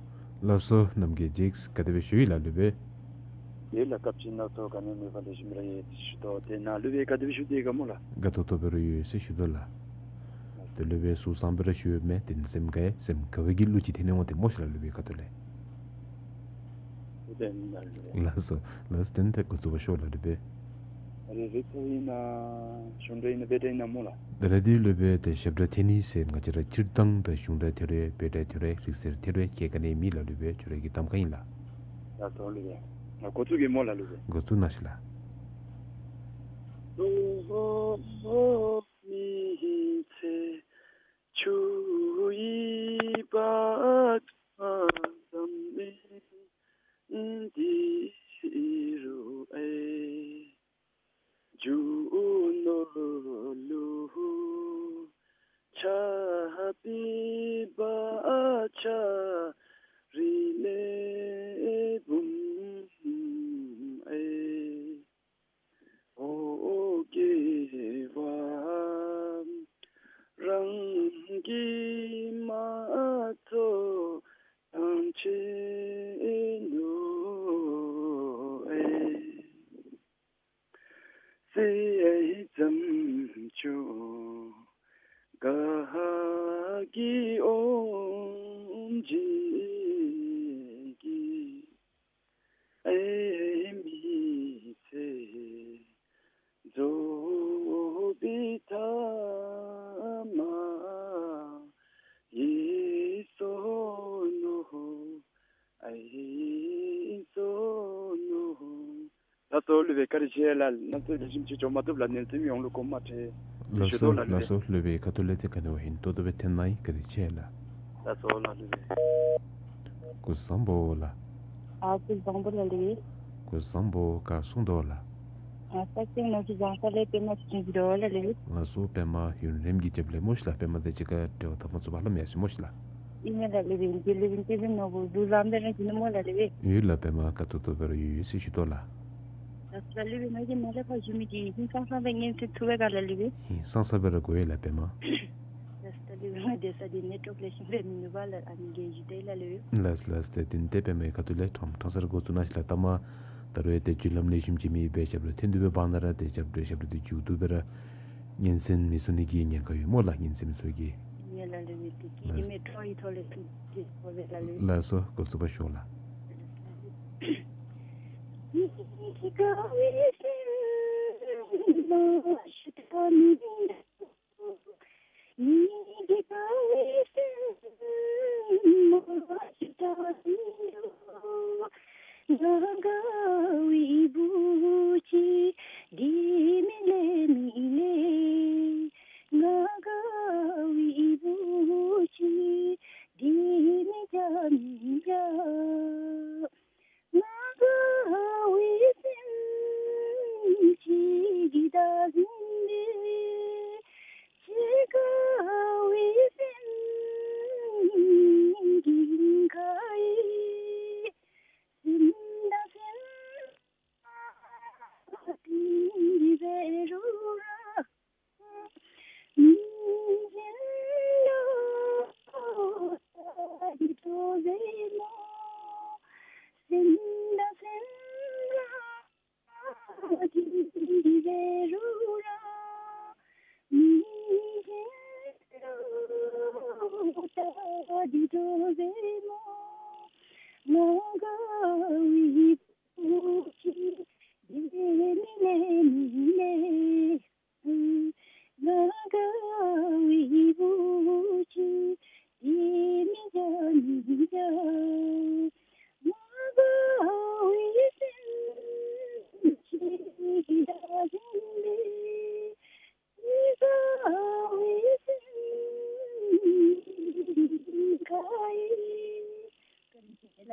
ལགས་སོ་རྣམ་རྒྱལ་ཅིག་ག་དེ་སྦེ་ཞུ་ཡི་ལགས་སློབ་དཔོན། ཡོད་ལགས། སྐབས་ཅིག་རྣམ་རྟོག་ག་ནི་མེད་པ་ལེགས་ཤོམ་ར་ཡོད་ཞུ་དོ། དེ་ནང་སློབ་དཔོན་ག་དེ་སྦེ་ཞུ་དེས་ག་སྨོ་ལགས། དགའ་ཏོག་ཏོ་སྦེ་ར་ཡོད་ཟེར་ཞུ་དོ་ལགས། དེ་སློབ་དཔོན་གཟུགས་བཟང་པོ་ར་ཞུ་མས། དེ་ནི་སེམས་དགའ་སེམས་དགའ་བའི་གི་གླུ་ཅིག་འཐེན་ནི་འོང་སྟེ་སྨོ་ཤིག་ལགས་སློབ་དཔོན་ཁ་ཐུག་ལས། ལགས་སོ་ལགས་སོ། དེ་ནི་ཏེ་འགོ་བཙུགས་པར་ཤོག་ལགས་སློབ་དཔོན། རེ་རེ་ཚོ་ཨིན་ན་གཞུང་འབྲེལ་ཨིན་ན་བོད་འབྲེལ་ཨིན་ན་སྨོ་ལགས། ད་རེས་འདི་སློབ་དཔོན་ཏེ་ཞབས་ཁྲ་འཐེན་ནི་ཟེར་ང་བཅས་ར་སྤྱིར་བཏང་ད་གཞུང་འབྲེལ་ཐད་རེ་བོད་འབྲེལ་ཐད་རེ་རིག་གསར་ཐད་རེ་ཁྱད་ག་ནི་མེད་ལགས་སློབ་དཔོན། ཁྱོད་ར་གི་གདམ་ཁ་ཨིན་ལགས། ལགས་སོ་སློབ་དཔོན། ང་འགོ་བཙུགས་གེ་སྨོ་ལགས་སློབ་དཔོན། འགོ་བཙུགས་གནང་ཤིག་ལགས། ལོ་མི་ཚེ་ཆུ་ཡི་བག་ཚ་ཙམ་ཨིན། འདི་རུ་ཨེ་རྒྱུ་ནོར་ལུ་ཆགས་པའི་བག་ཆགས་རིས་མེད་འབུམ་ཨེ། ཨོ་སྐྱེ་བ་རང་གིས་མ་རྫོགས་ཐང་ཆད་ནུག་ཨེ། ཟེར་ཙམ་ཅིག་ག་གིས་འོང་བྱེད་ཀྱི། ཨེ་མི་ཚེ་རྫོགས་པའི་མཐའ་མ་ཡིན་སོ་ནུག། ཨེ་ཡིན་སོ་ནུག། ལགས་སོ་སློབ་དཔོན་བཀའ་དྲིན་ཆེ་ལགས། རྣམ་ཚོ་ལེགས་ཤོམ་ཅིག་འགྱོ་མ་བཏུབ་ལགས། ནན་སེམས་ཡོང་ལུགས་གོ་མ་ཐལ། ལགས་སོ་ཞུ་དོ་ལགས་ལགས་སོ་སློབ་དཔོན་ཁ་ཐུག་ལས་ཏེ་ག་ནི་བ་ཧིན་ཏོག་ཏོ་སྦེ་ཐོན་གནང་ཡི། བཀའ་དྲིན་ཆེ་ལགས། ལགས་སོ་ལགས་སློབ་དཔོན། སྐུ་གཟུགས་བཟང་པོ་ལགས། ཨ་སྐུ་གཟུགས་བཟང་པོ་ལགས་སློབ་དཔོན། སྐུ་གཟུགས་བཟང་པོ་ག་གསུང་དོ་ལགས། ཨ་ས་སྐྱེངས་ནོར་བུ་བཟང་ས་ལས་པདྨ་ཚེ་རིང་ཞུ་དོ་ལགས་སློབ་དཔོན། ལགས་སོ་པདྨ་ཡུན་རིངམོ་གི་རྒྱབ་ལས་སྨོ་ཤིག་ལགས། པདྨ་དང་གཅིག་ཁར་འབྲེལ་བ་འཐབ་མ་ཚུགས་པར་ལམ་ཡར་སོང་སྨོ་ཤིག་ལགས། ཨིན་མས་ལགས་སློབ་དཔོན། དགེ་སློབ་དཔོན་སྐྱེས་བུ་ནོར་བུ་གཟུགས་བཟང་པོ་ར་ཞུ་ནི་སྨོ་ལགས་སློབ་དཔོན། ཡོད་ལགས་པདྨ་དགའ་ཏོག་ཏོ་སྦེ་ར་ཡོད་ཡོད་ཟེར་ཞུ་དོ་ལགས། ལགས་སོ་ལགས་སློབ་དཔོན། ང་གིས་ནཱ་ལས་ཕར་ཞུ་མི་འདི་ཧིང་སངས་ས་སྦེ་སྙན་གསན་ཐུབ་པས་ག་ལགས་སློབ་དཔོན། ཧིང་སངས་ས་སྦེ་ར་གོ་ཡི་ལགས་པདྨ། ལགས་སོ་ལགས་སློབ་དཔོན། ང་བསྡད་ས་འདི་ནེཊ་ཝརཀ་ལེགས་ཤོམ་སྦེ་མིན་འདུག་པ་ལགས། ཨ་ནི་གིས་ཞུ་དེས་ལགས་སློབ་དཔོན། ལགས་ལགས། ཏེ་དེ་ནི་ཏེ་པདྨ་གི་ཁ་ཐུག་ལས་ཕྲང་ཕྲང་ས་ར་འགོ་བཙུགས་གནང་ཤིག་ལགས། ད་མ་ད་རུང་ཏེ་རྒྱུན་ལམ་ལེགས་ཤོམ་ཅིག་མེད་པར་ཞབས་བྲོ་འཐེན་དོ་བའི་བར་ན་ར་ཏེ་ཞབས་བྲོ་ཞབས་བྲོ་འདི་མཇུག་བསྡུ་སྦེ་ར་སྙན་གསན་མི་ཚུགས་ནི་གི་ཉེན་ཁ་ཡོད་སྨོ་ལགས། སྙན་གསན་མི་ཚུ་གིས། ཡ་ལགས་སློབ་དཔོན། ཏེ་སྐྱེ་མེད་ཁྲོ་བོའི་ཐོག་ལས་ཏེ་འགོ་བཙུགས་པར་ཤོག་ལགས། ལགས་སོ་འགོ་བཙུགས་པར་ཤོག་ལགས།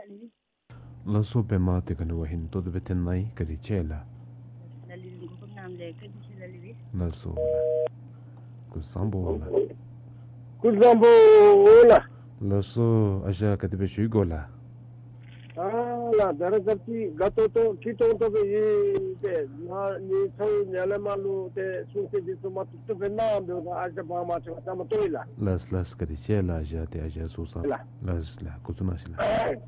ལགས་སོ། པདྨ་དེ་ག་ནི་བ་ཧིན་ཏོ་ཏོ་སྦེ་ཐོན་ནི་ཨིན། བཀའ་དྲིན་ཆེ་ལགས། ལགས་སོ་ལགས། སྐུ་གཟུགས་བཟང་པོ་ལགས། སྐུ་གཟུགས་བཟང་པོ་ལགས། ལགས་སོ། ཨ་ཞང་ག་དེ་སྦེ་བཞུགས་ཡི་གོ་ལགས། ཨ་ལགས། ད་རེས་ཙམ་ཅིག་དགའ་ཏོག་ཏོ་སྐྱིད་ཏོང་ཏོ་སྦེ་ཡོད་པས། ང་ནི་ཚ་བོ་ཉ་ལས་མར་ལུ་ཏེ་གསུང་སྟེ་འདི་ཚུ་མ་ཏོག་ཏོ་སྦེ་གནང་འབདཝ་ད་ཨ་ཞང་བག་མ་ཆགས་པར་བཅའ་མར་གཏོགས་ཡི་ལགས། ལགས་ལགས། བཀའ་དྲིན་ཆེ་ལགས། ཨ་ཞང་དེ་ཨ་ཞང་སོ་སོ་ལགས། ལགས་ལགས། སྐུ་གཟུགས་བཟང་ཞིག་ལགས། ལགས་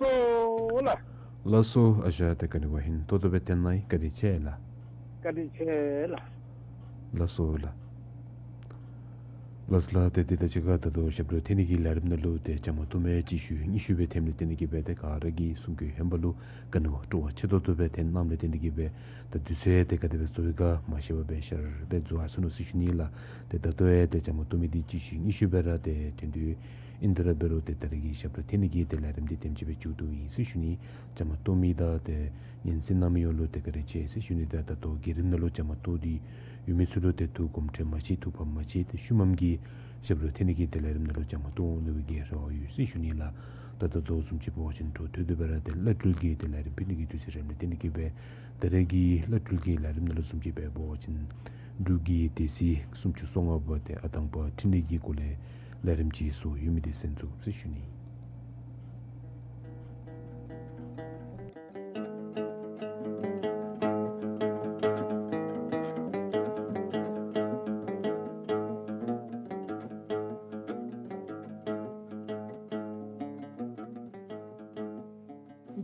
སོ་ལགས། ལགས་སོ། ཨ་ཞང་དེ་ག་ནི་བ་ཧིན་ཏོག་ཏོ་སྦེ་ཐོན་ནི་ཨིན། བཀའ་དྲིན་ཆེ་ལགས། བཀའ་དྲིན་ཆེ་ལགས། ལགས་སོ་ལགས། ལགས་སོ་ལགས། ཏེ་འདི་དང་གཅིག་ཁར་ད་ལྟོ་ཞབས་དྲུང་ཐོན་ནི་གི་ལས་རིམ་ནང་ལུ་ཏེ་བཅའ་མར་གཏོགས་མི་གཅིག་ཤུལ་གཉིས་ཤུལ་སྦེ་ཐོནམ་ལས་བརྟེན་ཏེ་གིས་སྦེ་ཏེ་ག་ར་གི་གསུང་གི་ཧན་པ་ལུ་ག་ནི་བ་སྤྲོ་བ་ཆེ་ཏོག་ཏོ་སྦེ་ཐོན་གནངམ་ལས་བརྟེན་ཏེ་གིས་སྦེ་ད་དུས་ཚོད་ཡང་ཏེ་ག་དེ་སྦེ་རྫོགས་ཡི་ག་མ་ཤེས་པར་སྦེ་ཞར་སྦེ་རྫོགས་སོ་ནུག་ཟེར་ཞུ་ནི་ལགས། ཏེ་ད་ལྟོ་ཡང་ཏེ་བཅའ་མར་གཏོགས་མི་འདི་གཅིག་ཤུལ་གཉིས་ཤུལ་སྦེ་ར་ཏེ་ཐོན་དོ་ཨིན། དེ་ར་འབད་རུང་ཏེ་ད་རེས་ཀྱི་ཞབས་དྲུང་ཐོན་ནི་གི་ཏེ་ལས་རིམ་འདི་དེམ་ཅིག་སྦེ་མཇུག་བསྡུཝ་ཨིན་ཟེར་ཞུ་ནི། བཅའ་མར་གཏོགས་མི་དང་ཏེ་ཉན་གསན་གནང་མི་ཡོངས་ལུ་ཏེ་བཀའ་དྲིན་ཆེ་ཟེར་ཞུ་ནི། ད་ད་ལྟོ་བརྒྱུད་རིམ་ནང་ལུ་བཅའ་མར་གཏོགས་ཏེ་ཡོད་མི་ཚུ་ལུ་ཏེ་ཐུགས་དགོངསམ་ཁྲེལ་མ་མཆིས། ཐུགས་ཕམ་མ་མཆིས། ཏེ་ཤུལ་མམ་གྱི་ཞབས་དྲུང་ཐོན་ནི་གི་ཏེ་ལས་རིམ་ནང་ལུ་བཅའ་མར་གཏོགས་འོང་ནི་གི་རེ་བ་ཡོད་ཟེར་ཞུ་ནི་ལགས། ད་ད་ལྟོ་བཟུམ་ཅིག་འབད་བ་ཅིན་འཕྲོ་མཐུད་དེ་སྦེ་ར་ཏེ་བླ་སྤྲུལ་གྱི་ཏེ་ལས་རིམ་ཕུལ་ནི་གི་དུས་ཚོད་རནམ་ལས་བརྟེན་ཏེ་གིས་སྦེ་ད་རེས་ཀྱི་བླ་སྤྲུལ་གྱི་ལས་རིམ་ནང་ལུ་བཟུམ་ཅིག་སྦེ་འབད་བ་ཅིན་འབྲུག་གི་སྡེ་སྲིད་སུམ་ཅུ་སོ་ལྔ་པ་ཏེ་ཨ་ཐང་པ་འཕྲིན་ལས་ཀྱི་སྐོར་ལས་ལས་རིམ་ཅིག་བཟོ་ཡོད་མི་འདི་གསན་ཚུགས་ཟེར་ཞུ་ནི།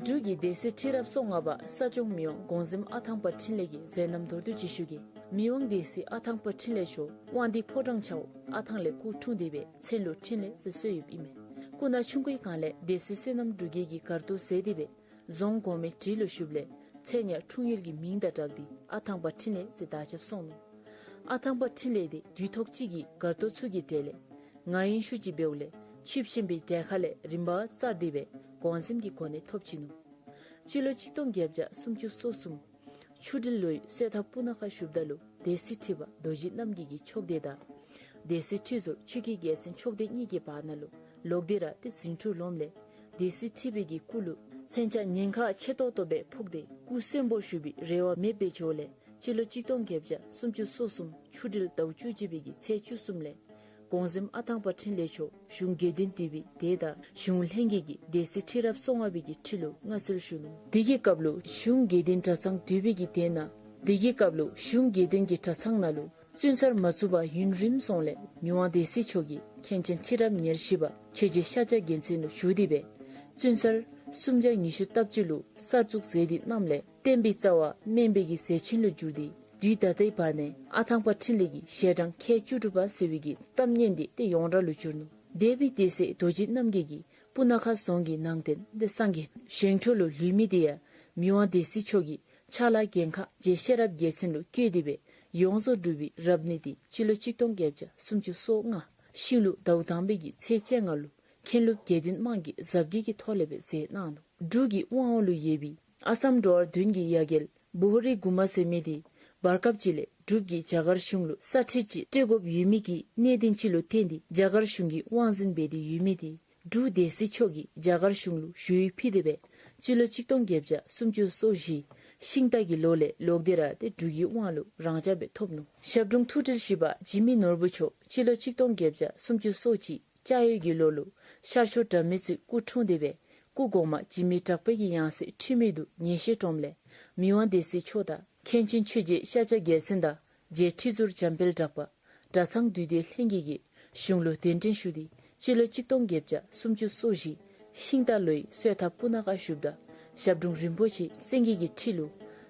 འབྲུག་གི་སྡེ་སྲིད་ཁྲི་རབས་སོ་ལྔ་པ་ས་སྐྱོང་མི་དབང་གོང་གཟིམ་ཨ་ཐང་པ་འཕྲིན་ལས་ཀྱིས་མཛད་རྣམ་མདོར་བསྡུས་ཅིག་ཞུ་གེ། མི་དབང་སྡེ་སྲིད་ཨ་ཐང་པ་འཕྲིན་ལས་མཆོག་དབང་འདུས་ཕོ་བྲང་ཆ་འོག་ཨ་ཐང་ལས་སྐུ་འཁྲུངས་ཏེ་སྦེ་མཚན་ལུ་འཕྲིན་ལས་ཟེར་གསོལ་ཡོདཔ་ཨིན་མས། སྐུ་ན་ཆུང་ཀུའི་སྒང་ལས་སྡེ་སྲིད་བསོད་ནམས་འབྲུག་རྒྱས་ཀྱིས་སྒར་རྡོ་བཟེད་དེ་སྦེ་རྫོང་གོང་མའི་གྲལ་ལུ་བཞུགསཔ་ལས་མཚན་ཡང་འཁྲུངས་ཡུལ་གྱི་མིང་དང་སྦྲགས་ཏེ་ཨ་ཐང་པ་འཕྲིན་ལས་ཟེར་དར་ཁྱབ་སོང་ནུག། ཨ་ཐང་པ་འཕྲིན་ལས་དེ་དུས་ཐོག་གཅིག་གི་སྒར་རྡོ་ཚུ་གི་གྲས་ལས་ང་ཡིན་ཞུ་ཅིག་འབདཝ་ལས་ཆིབས་ཞིམ་པའི་གྲལ་ཁ་ལས་རིམ་པ་བསལ་ཏེ་སྦེ་གོང་གཟིམ་གྱི་གོ་གནས་ཐོབ་ཅི་ནུག། སྤྱི་ལོ་གཅིག་སྟོང་བརྒྱད་བརྒྱ་སུམ་ཅུ་སོ་གསུམ་ཆུ་སྒྲིལ་ལོའི་སོ་ཐབ་སྤུ་ན་ཁ་བཞུགསཔ་ད་ལུ་སྡེ་སྲིད་ཁྲི་པ་རྡོ་རྗེ་རྣམ་རྒྱལ་གྱི་ཕྱོགས་སྡེ་དང་སྡེ་སྲིད་ཁྲི་ཟུར་ཆོས་ཀྱི་རྒྱལ་མཚན་ཕྱོགས་སྡེ་གཉིས་ཀྱི་བར་ན་ལུ་ལོག་སྟེ་ར་ཏེ་ཟིང་འཁྲུག་ལངམ་ལས་སྡེ་སྲིད་ཁྲི་པའི་གི་སྐུ་ལུ་མཚོན་ཆ་ཉེན་ཁ་ཆེ་ཏོག་ཏོ་སྦེ་ཕོག་སྟེ་སྐུ་གསོན་པོར་བཞུགས་པའི་རེ་བ་མེདཔ་སྦེ་འགྱོཝ་ལས་སྤྱི་ལོ་གཅིག་སྟོང་བརྒྱད་བརྒྱ་སུམ་ཅུ་སོ་གསུམ་ཆུ་སྒྲིལ་ཟླཝ་བཅུ་གཅིག་པའི་གི་ཚེས་བཅུ་གསུམ་ལས་གོང་གཟིམ་ཨ་ཐང་པ་འཕྲིན་ལས་མཆོག་གཞུང་དགེ་འདུན་འདུས་པའི་སྡེ་དང་གཞུང་ལྷན་རྒྱས་ཀྱི་སྡེ་སྲིད་ཁྲི་རབས་སོ་ལྔ་པའི་གི་ཁྲི་ལུ་མངའ་གསོལ་ཞུ་ནུག། དེ་གི་སྐབས་ལུ་གཞུང་དགེ་འདུན་གྲྭ་ཚང་འདུས་པའི་གི་སྡེ་ནང་དེ་གི་སྐབས་ལུ་གཞུང་དགེ་འདུན་གྱི་གྲྭ་ཚང་ནང་ལུ་བཙུན་གསར་མ་བཙུགས་པར་ཡུན་རིངམོ་སོང་ལས་མི་དབང་སྡེ་སྲིད་མཆོག་གིས་མཁན་ཆེན་ཁྲི་རབས་ཉེར་བཞི་པ་ཆོས་རྗེ་ཤཱཀྱ་རྒྱལ་མཚན་ལུ་ཞུ་སྟེ་སྦེ་བཙུན་གསར་སུམ་བརྒྱ་ཉི་ཤུ་རྩ་བརྒྱད་ལུ་གསར་བཙུགས་མཛད་དེ་གནངམ་ལས་ བསྟན་པའི་རྩ་བ་སྨན་པའི་གི་ཟས་ཆེན་ལུ་གྱུར་ཏེ། དུས་ད་ལྟའི་བར་ནས་ཨ་ཐང་པ་འཕྲིན་ལས་ཀྱི་ཞལ་གྲངས་ཁལ་བཅུ་དྲུག་པ་ཟེར་བའི་གི་གཏམ་སྙན་འདི་ཏེ་ཡོངས་གྲགས་ལུ་གྱུར་ནུག། འདས་པའི་སྡེ་སྲིད་རྡོ་རྗེ་རྣམ་རྒྱལ་གྱིས་སྤུ་ན་ཁ་རྫོང་གི་ནང་རྟེན་ཏེ་སངས་རྒྱས་བཞེངས་ཁྲོ་ལུ་ལུས་མི་དེ་ཡང་མི་དབང་སྡེ་སྲིད་མཆོག་གི་ཕྱག་ལཱ་འགན་ཁག་རྗེ་ཤེས་རབ་རྒྱལ་མཚན་ལུ་བསྐྱོན་ཏེ་སྦེ་ཡོངས་རྫོགས་འབྲུག་པའི་རབ་གནས་འདི་སྤྱི་ལོ་གཅིག་སྟོང་བརྒྱད་བརྒྱ་སུམ་ཅུ་སོ་ལྔ་ཤིང་ལུག་ཟླཝ་དང་པའི་གི་ཚེས་བཅོ་ལྔ་ལུ་མཁན་སློབ་དགེ་འདུན་དམངས་ཀྱི་གཟབ་རྒྱས་ཀྱི་ཐོག་ལས་སྦེ་མཛད་གནང་ནུག། འབྲུག་གི་དབང་འོག་ལུ་ཡོད་པའི་ཨ་སམ་འགྲོ་བ་བདུན་གྱི་ཡ་གྱལ་བོ་ཧོ་རི་གུ་མ་ཟེར་མི་དེ་བར་སྐབས་ཅིག་ལས་འབྲུག་གིས་རྒྱ་གར་གཞུང་ལུ་ས་ཁྲལ་ཅིག་སྤྲོད་དགོཔ་ཡོད་མི་གི་གནད་དོན་ཅིག་ལུ་བརྟེན་ཏེ་རྒྱ་གར་གཞུང་གིས་དབང་འཛིན་འབད་དེ་ཡོད་མི་དེ་འབྲུག་སྡེ་སྲིད་མཆོག་གིས་རྒྱ་གར་གཞུང་ལུ་ཞུ་ཡིག་ཕུལ་ཏེ་སྦེ་སྤྱི་ལོ་གཅིག་སྟོང་བརྒྱད་བརྒྱ་སུམ་ཅུ་སོ་བཞི་ཤིང་རྟ་གི་ལོ་ལས་ལོག་སྟེ་ར་ཏེ་འབྲུག་གི་དབང་ལུ་རང་འཇགས་སྦེ་ཐོབ་ནུག། ཞབས་དྲུང་ཐུགས་སྤྲུལ་བཞི་པ་འཇིགས་མེད་ནོར་བུ་མཆོག་སྤྱི་ལོ་གཅིག་སྟོང་བརྒྱད་བརྒྱ་སུམ་ཅུ་སོ་གཅིག་ལྕགས་ཡོས་ཀྱི་ལོ་ལུ་ཤར་ཕྱོགས་དགྲ་མེད་ཚུའི་སྐུ་འཁྲུངས་ཏེ་སྦེ་སྐུ་གོང་མ་འཇིགས་མེད་གྲགས་པའི་གི་ཡང་སྲིད་འཁྲུལ་མེད་དུ་ངེས་ཤེས་འདྲོངམ་ལས་མི་དབང་སྡེ་སྲིད་མཆོག་དང་མཁན་ཆེན་ཆོས་རྗེ་ཤཱཀྱ་རྒྱལ་མཚན་དང་རྗེ་ཁྲི་ཟུར་འཇམ་དཔལ་གྲགས་པ་གྲྭ་ཚང་འདུས་སྡེ་ལྷན་རྒྱས་ཀྱིས་གཞུང་ལུ་གདན་འདྲེན་ཞུ་སྟེ་སྤྱི་ལོ་གཅིག་སྟོང་བརྒྱད་བརྒྱ་སུམ་ཅུ་སོ་བཞི་ཤིང་རྟ་ལོའི་གསོལ་ཐབ་སྤུ་ན་ཁ་བཞུགསཔ་ད་ཞབས་དྲུང་རིན་པོ་ཆེ་སེང་གེ་གི་ཁྲི་ལུ་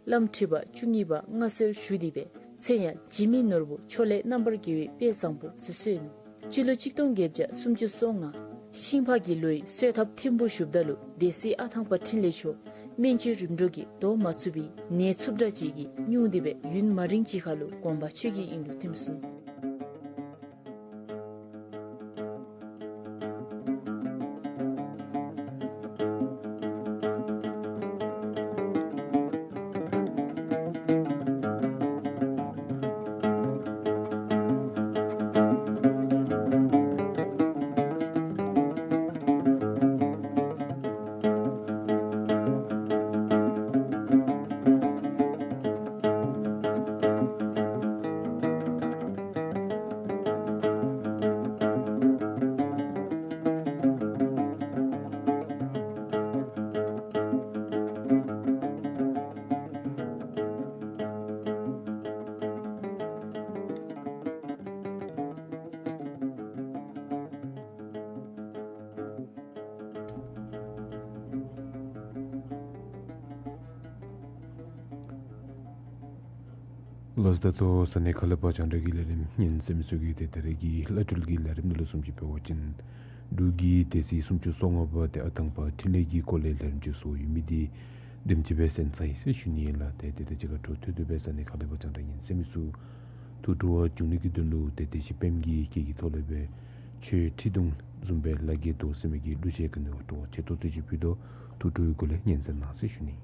བླམ་ཁྲི་པ་བཅུ་གཉིས་པ་མངའ་གསོལ་ཞུ་སྟེ་སྦེ་མཚན་ཡང་འཇིགས་མེད་ནོར་བུ་ཕྱོགས་ལས་རྣམ་པར་རྒྱལ་བའི་དཔལ་བཟང་པོ་ཟེར་གསོལ་ནུག། སྤྱི་ལོ་གཅིག་སྟོང་བརྒྱད་བརྒྱ་སུམ་ཅུ་སོ་ལྔ་ཤིང་ཕག་གི་ལོའི་གསོལ་ཐབ་ཐིམ་ཕུག་བཞུགསཔ་ད་ལུ་སྡེ་སྲིད་ཨ་ཐང་པ་འཕྲིན་ལས་མཆོག་སྨན་བཅོས་རིམ་གྲོ་གིས་བཟློག་མ་ཚུགས་པའི་ནད་འཚུབ་དྲགས་ཅིག་གིས་སྙུང་སྟེ་སྦེ་ཡུན་མ་རིང་ཅིག་ཁར་ལུ་དགོངས་པ་ཆོས་ཀྱི་དབྱིངས་ལུ་ཐིམ་སོང་ནུག། ལགས་སོ། ད་ལྟོ་ས་གནས་ཁ་ལས་པ་རྒྱང་བསྒྲགས་ཀྱི་ལས་རིམ་ཉན་གསན་མི་ཚུ་གིས་ཏེ་ད་རེས་ཀྱི་བླ་སྤྲུལ་གྱི་ལས་རིམ་ནང་ལུ་བཟུམ་ཅིག་འབད་བ་ཅིན་འབྲུག་གི་སྡེ་སྲིད་སུམ་ཅུ་སོ་ལྔ་པ་ཏེ་ཨ་ཐང་པ་འཕྲིན་ལས་ཀྱི་སྐོར་ལས་ལས་རིམ་ཅིག་བཟོ་ཡོད་མི་འདི་དེམ་ཅིག་སྦེ་གསན་ཚར་ཡི་ཟེར་ཞུ་ནི་ཨིན་ལགས། ཏེ་དེ་དང་གཅིག་ཁར་འཕྲོ་མཐུད་དེ་སྦེ་ས་གནས་ཁ་ལས་པ་རྒྱང་བསྒྲགས་ཉན་གསན་མི་ཚུ་ཐུགས་སྤྲོ་བ་བྱུང་ནི་གི་དོན་ལུ་ཏེ་བདེ་གཤེགས་པདྨ་གི་སྐད་ཀྱི་ཐོག་ལས་སྦེ་ཆོས་ཁྲི་གདུང་བཟུམ་སྦེ་ལ་རྒྱའི་མདོ་ཟེར་མི་གི་གླུ་གཞས་ག་ནི་བ་སྤྲོ་བ་ཆེ་ཏོག་ཏོ་ཅིག་ཕུལ་དོ། ཐུགས་སྤྲོ་བའི་སྒོ་ལས་ཉན་གསན་གནང་ཟེར་ཞུ་ནི།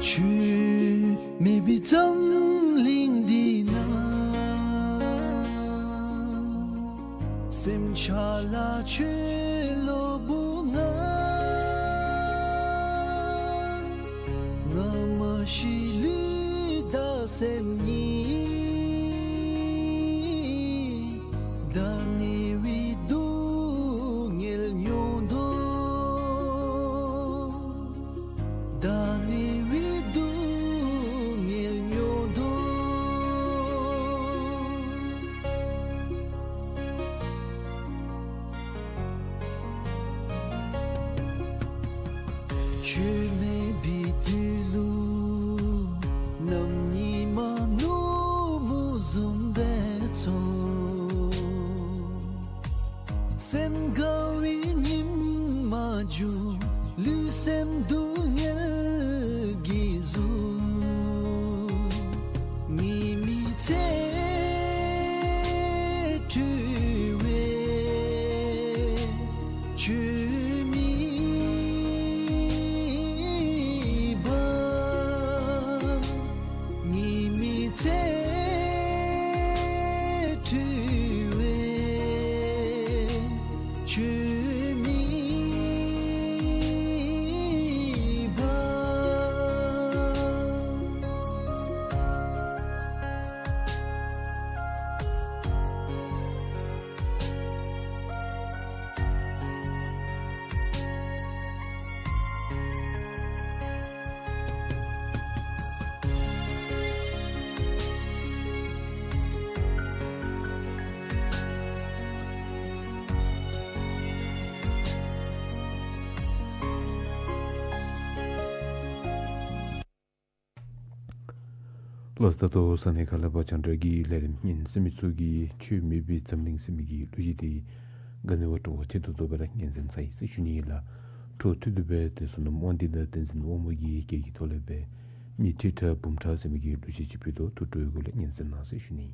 ཁྱོད་མེད་པའི་འཛམ་གླིང་འདི་ན། སེམས་ཅན་ལ་ཁྱོད་བློ་བུ་ང་། ང་མ་ཤི་ལུས་དང་སེམས་གཉིས། བདག་ནི་བའི་སྡུག་བསྔལ་མྱོང་དོ། བདག་ནི་བའི་སྡུག་བསྔལ་མྱོང་དོ། ཁྱོད་མེད་པའི་དུས་ལུ། ནམ་ཉི་མ་ནུབ་མོ་བཟུམ་སྦེ་ཚོར། སེམས་དགའ་བའི་ཉི་མ་འབྱུང་། ལུས་སེམས་སྡུག་བསྔལ་གྱིས་བཟུང་། ཉི་མའི་ཚེ་འཕྲོ་བས་ཁྱོད་མི་འབབ། ཉི་མའི་ཚེ་འཕྲོ་བས་ཁྱོད་མི་འབབ། ལགས་སོ། ད་ལྟོ་ས་གནས་ཁ་ལས་ཕར་རྒྱང་བསྒྲགས་ཀྱི་ལས་རིམ་སྙན་གསན་མི་ཚུ་གིས་ཁྱོད་མེད་པའི་འཛམ་གླིང་ཟེར་མི་གི་གླུ་གཞས་དེ་ག་ནི་བ་སྤྲོ་བ་ཆེ་ཏོག་ཏོ་སྦེ་ར་སྙན་གསན་ཚར་ཡི་ཟེར་ཞུ་ནི་ཨིན་ལགས། འཕྲོ་མཐུད་དེ་སྦེ་ཏེ་བསོད་ནམས་དབང་འདུས་དང་བསྟན་འཛིན་དབང་མོ་གི་སྐད་ཀྱི་ཐོག་ལས་སྦེ་མི་ཁྲི་ཕྲག་འབུམ་ཕྲག་ཟེར་མི་གི་གླུ་གཞས་ཅིག་ཕུལ་དོ། ཐུགས་སྤྲོ་བའི་སྒོ་ལས་སྙན་གསན་གནང་ཟེར་ཞུ་ནི།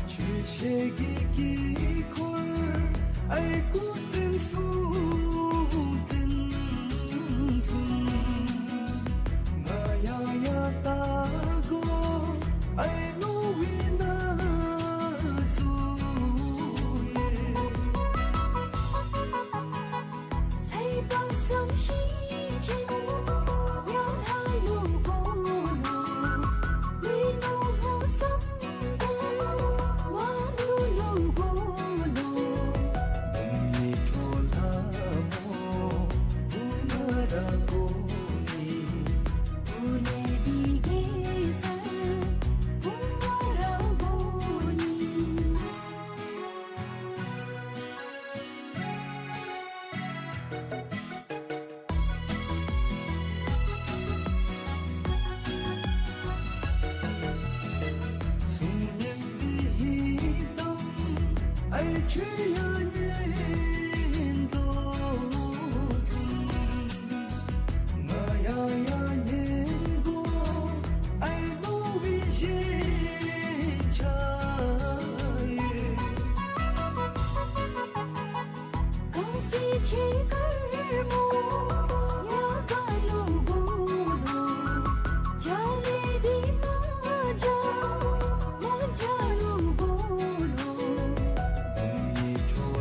ཁྱོད་ཞལ་གྱི་དཀྱིལ་འཁོར་ཨའི་སྐུ་རྟེན་གསུང་རྟེན་གསུམ། ང་ཡང་ཡང་བལྟ་དགོ་ཨའི་ནོར་བུའི་ན་ཟུག་ཡོད། གསུང་སྙན་པའི་ཧིང་གཏམ་ཨའི་ཁྱོད་ཡང་ཉན་དོ་གསུངས། ང་ཡང་ཡང་ཉན་དགོ་ཨའི་ནོར་བུའི་ཞེན་ཆགས་ཡོད།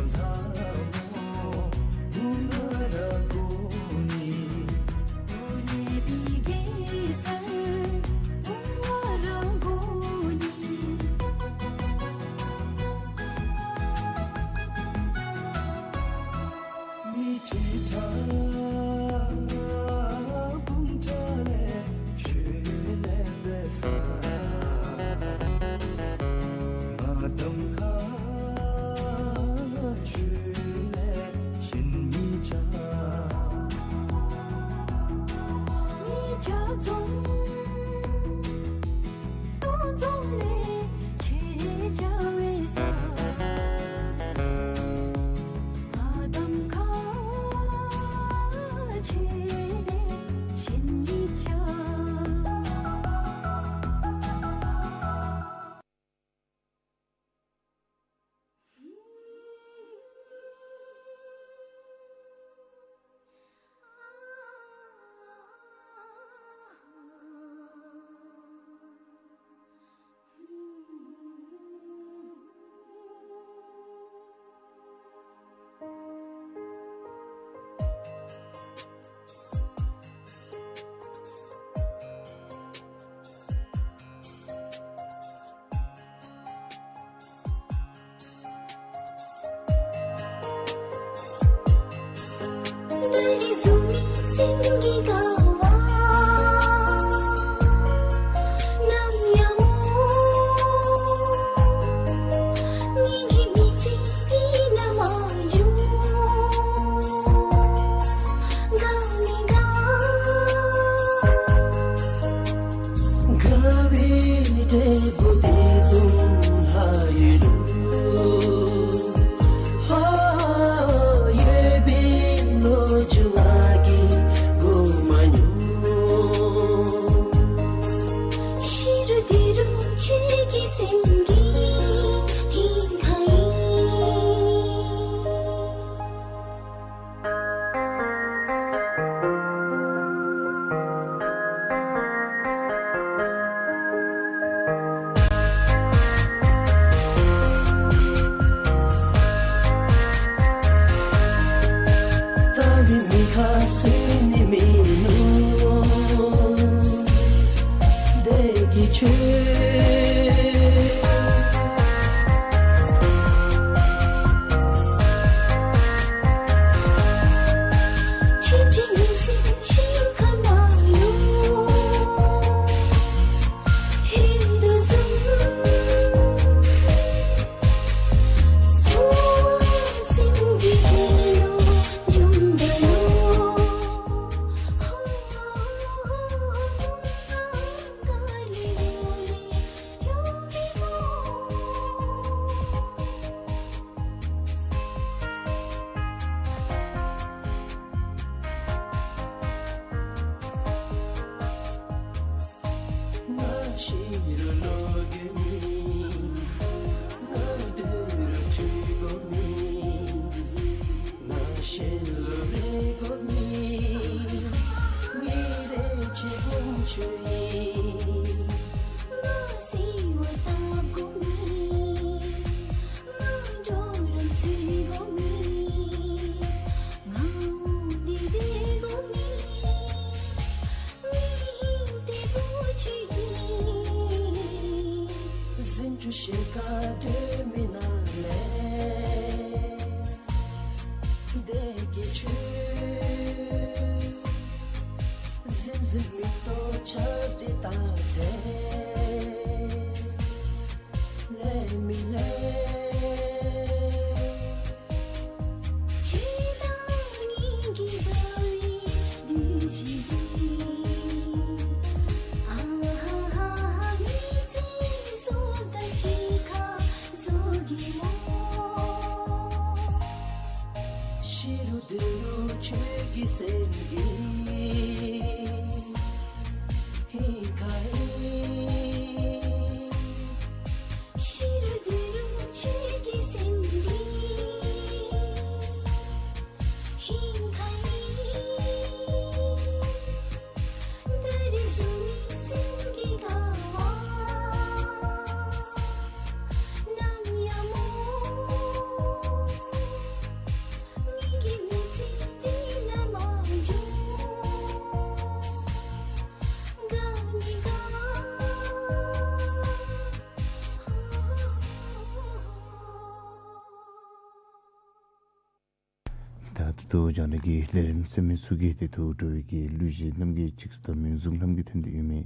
ད་ད་ལྟོ་རྒྱང་བསྒྲགས་ཀྱི་ལས་རིམ་གསན་མི་ཚུ་གིས་ཏེ་ཐུགས་སྤྲོ་བའི་གི་གླུ་གཞས་རྣམ་རྒྱལ་ཅིག་དང་མོས་བཟུང་རྣམ་རྒྱལ་ཐོན་ཏེ་ཡོད་མི་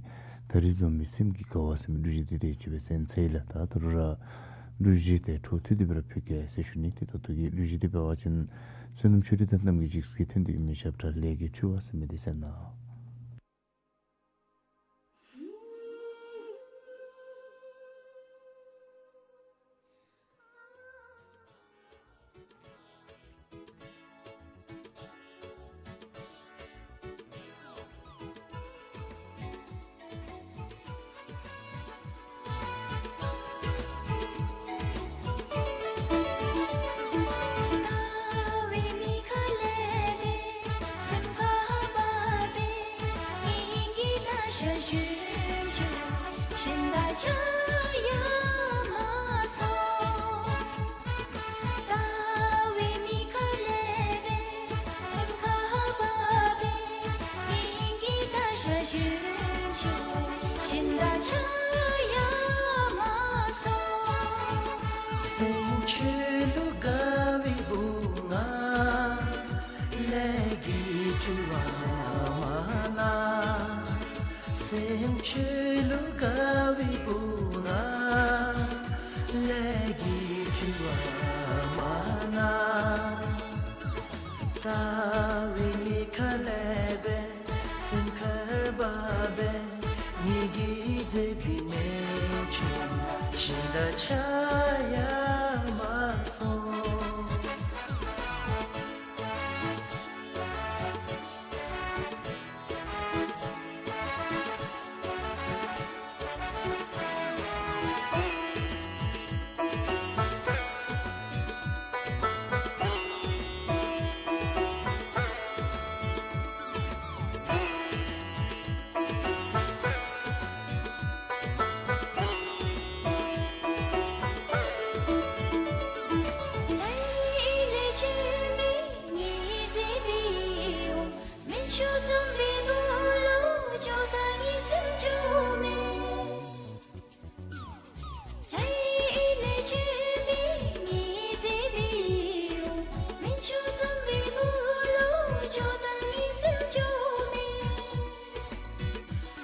ད་རིས་འཛོམས་མི་སེམས་ཀྱི་དགའ་བ་ཟེར་མི་གླུ་གཞས་འདི་དེ་ཅིག་སྦེ་གསན་ཚར་ཡི་ལགས། ད་ད་རུང་ར་གླུ་གཞས་དེ་འཕྲོ་མཐུད་དེ་སྦེ་ར་ཕུལ་གེ་ཟེར་ཞུ་ནི། ཏེ་ད་ལྟོ་གི་གླུ་གཞས་འདི་འབད་བ་ཅིན་བསོད་ནམས་ཆོས་སྒྲོན་དང་རྣམ་རྒྱལ་ཅིག་གིས་ཐོན་ཏེ་ཡོད་མི་ཞབས་ཁྲ་ལས་ཀྱི་འཁྲུལ་བ་ཟེར་མི་འདི་གསན་གནང་།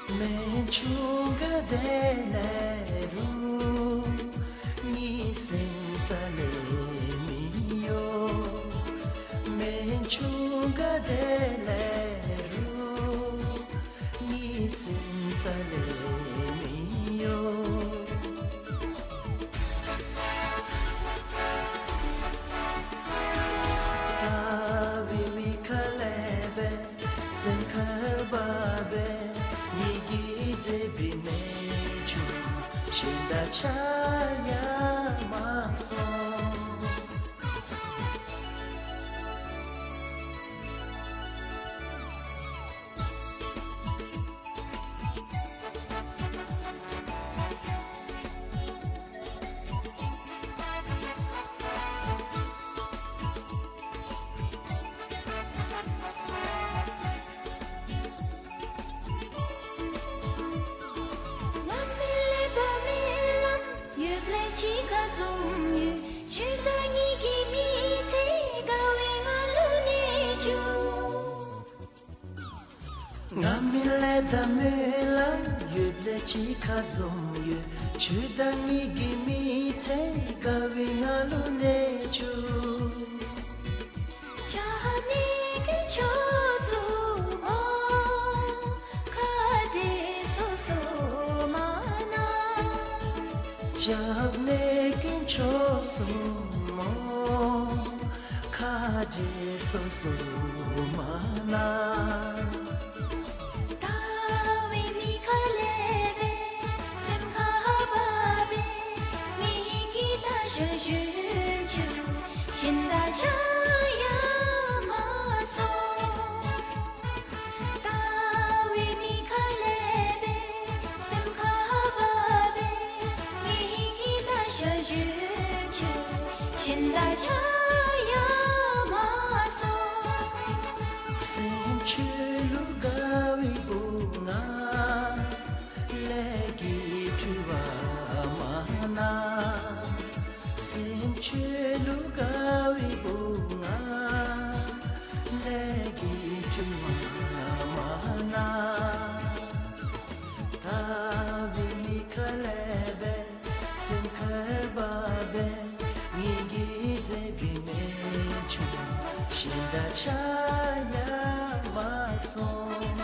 སྨན་ཆུང་ག་དེ་ལས་རུང་ངེའི་སེམས་རྩ་ལས་མི་གཡོ། སྨན་ཆུང་ག་དེ་ལས་རུང་ངེའི་སེམས་རྩ་ལས་མི་གཡོ། ད་བའི་མི་ཁ་ལས་སྦེ་སེམས་ཁར་བབས་པས། ངེ་གི་མཛེས་པའི་སྨན་ཆུང་གཞན་དང་ཆ་ཡང་མ་སོང་། ང་མི་ལས་དང་རྨི་ལམ་ཡོདཔ་ལས་གཅིག་ཁར་འཛོམས་ཡོད། ཁྱོད་དང་ངེ་གི་མི་ཚེ་དགའ་བའི་ངང་ལུ་གནས་བཅུག། ང་མི་ལས་དང་རྨི་ལམ་ཡོདཔ་ལས་གཅིག་ཁར་འཛོམས་ཡོད། ཁྱོད་དང་ངེ་གི་མི་ཚེ་དགའ་བའི་ངང་ལུ་གནས་བཅུག། སྐྱབས་གནས་དཀོན་མཆོག་གསུམ་མོ། ཁ་བྲལ་སོ་སོ་མ་གནང་། སྐྱབས་གནས་དཀོན་མཆོག་གསུམ་མོ། ཁ་བྲལ་སོ་སོ་མ་གནང་། ད་བའི་མི་ཁ་ལས་སྦེ་སེམས་ཁར་བབས་པས། ངེ་གི་ད་ཞག་གཞོན་ཆུང་གཞན་དང་ཆ་ཡང་མ་སོང་། ད་བའི་མི་ཁ་ལས་སྦེ་སེམས་ཁར་བབས་པས། ངེ་གི་ད་ཞག་གཞོན་ཆུང་གཞན་དང་ཆ་ཡང་མ་སོང་། སེམས་ཁྱོད་ལུ་དགའ་བའི་བུ་ང་ལས་ཀྱི་འཁྲུལ་བ་མ་གནང་། སེམས་ཁྱོད་ལུ་དགའ་བའི་བུ་ང་ལས་ཀྱི་འཁྲུལ་བ་མ་གནང་། ད་བའི་མི་ཁ་ལས་སྦེ་སེམས་ཁར་བབས་པས། ངེ་གི་མཛེས་པའི་སྨན་ཆུང་གཞན་དང་ཆ་ཡང་མ་སོང་།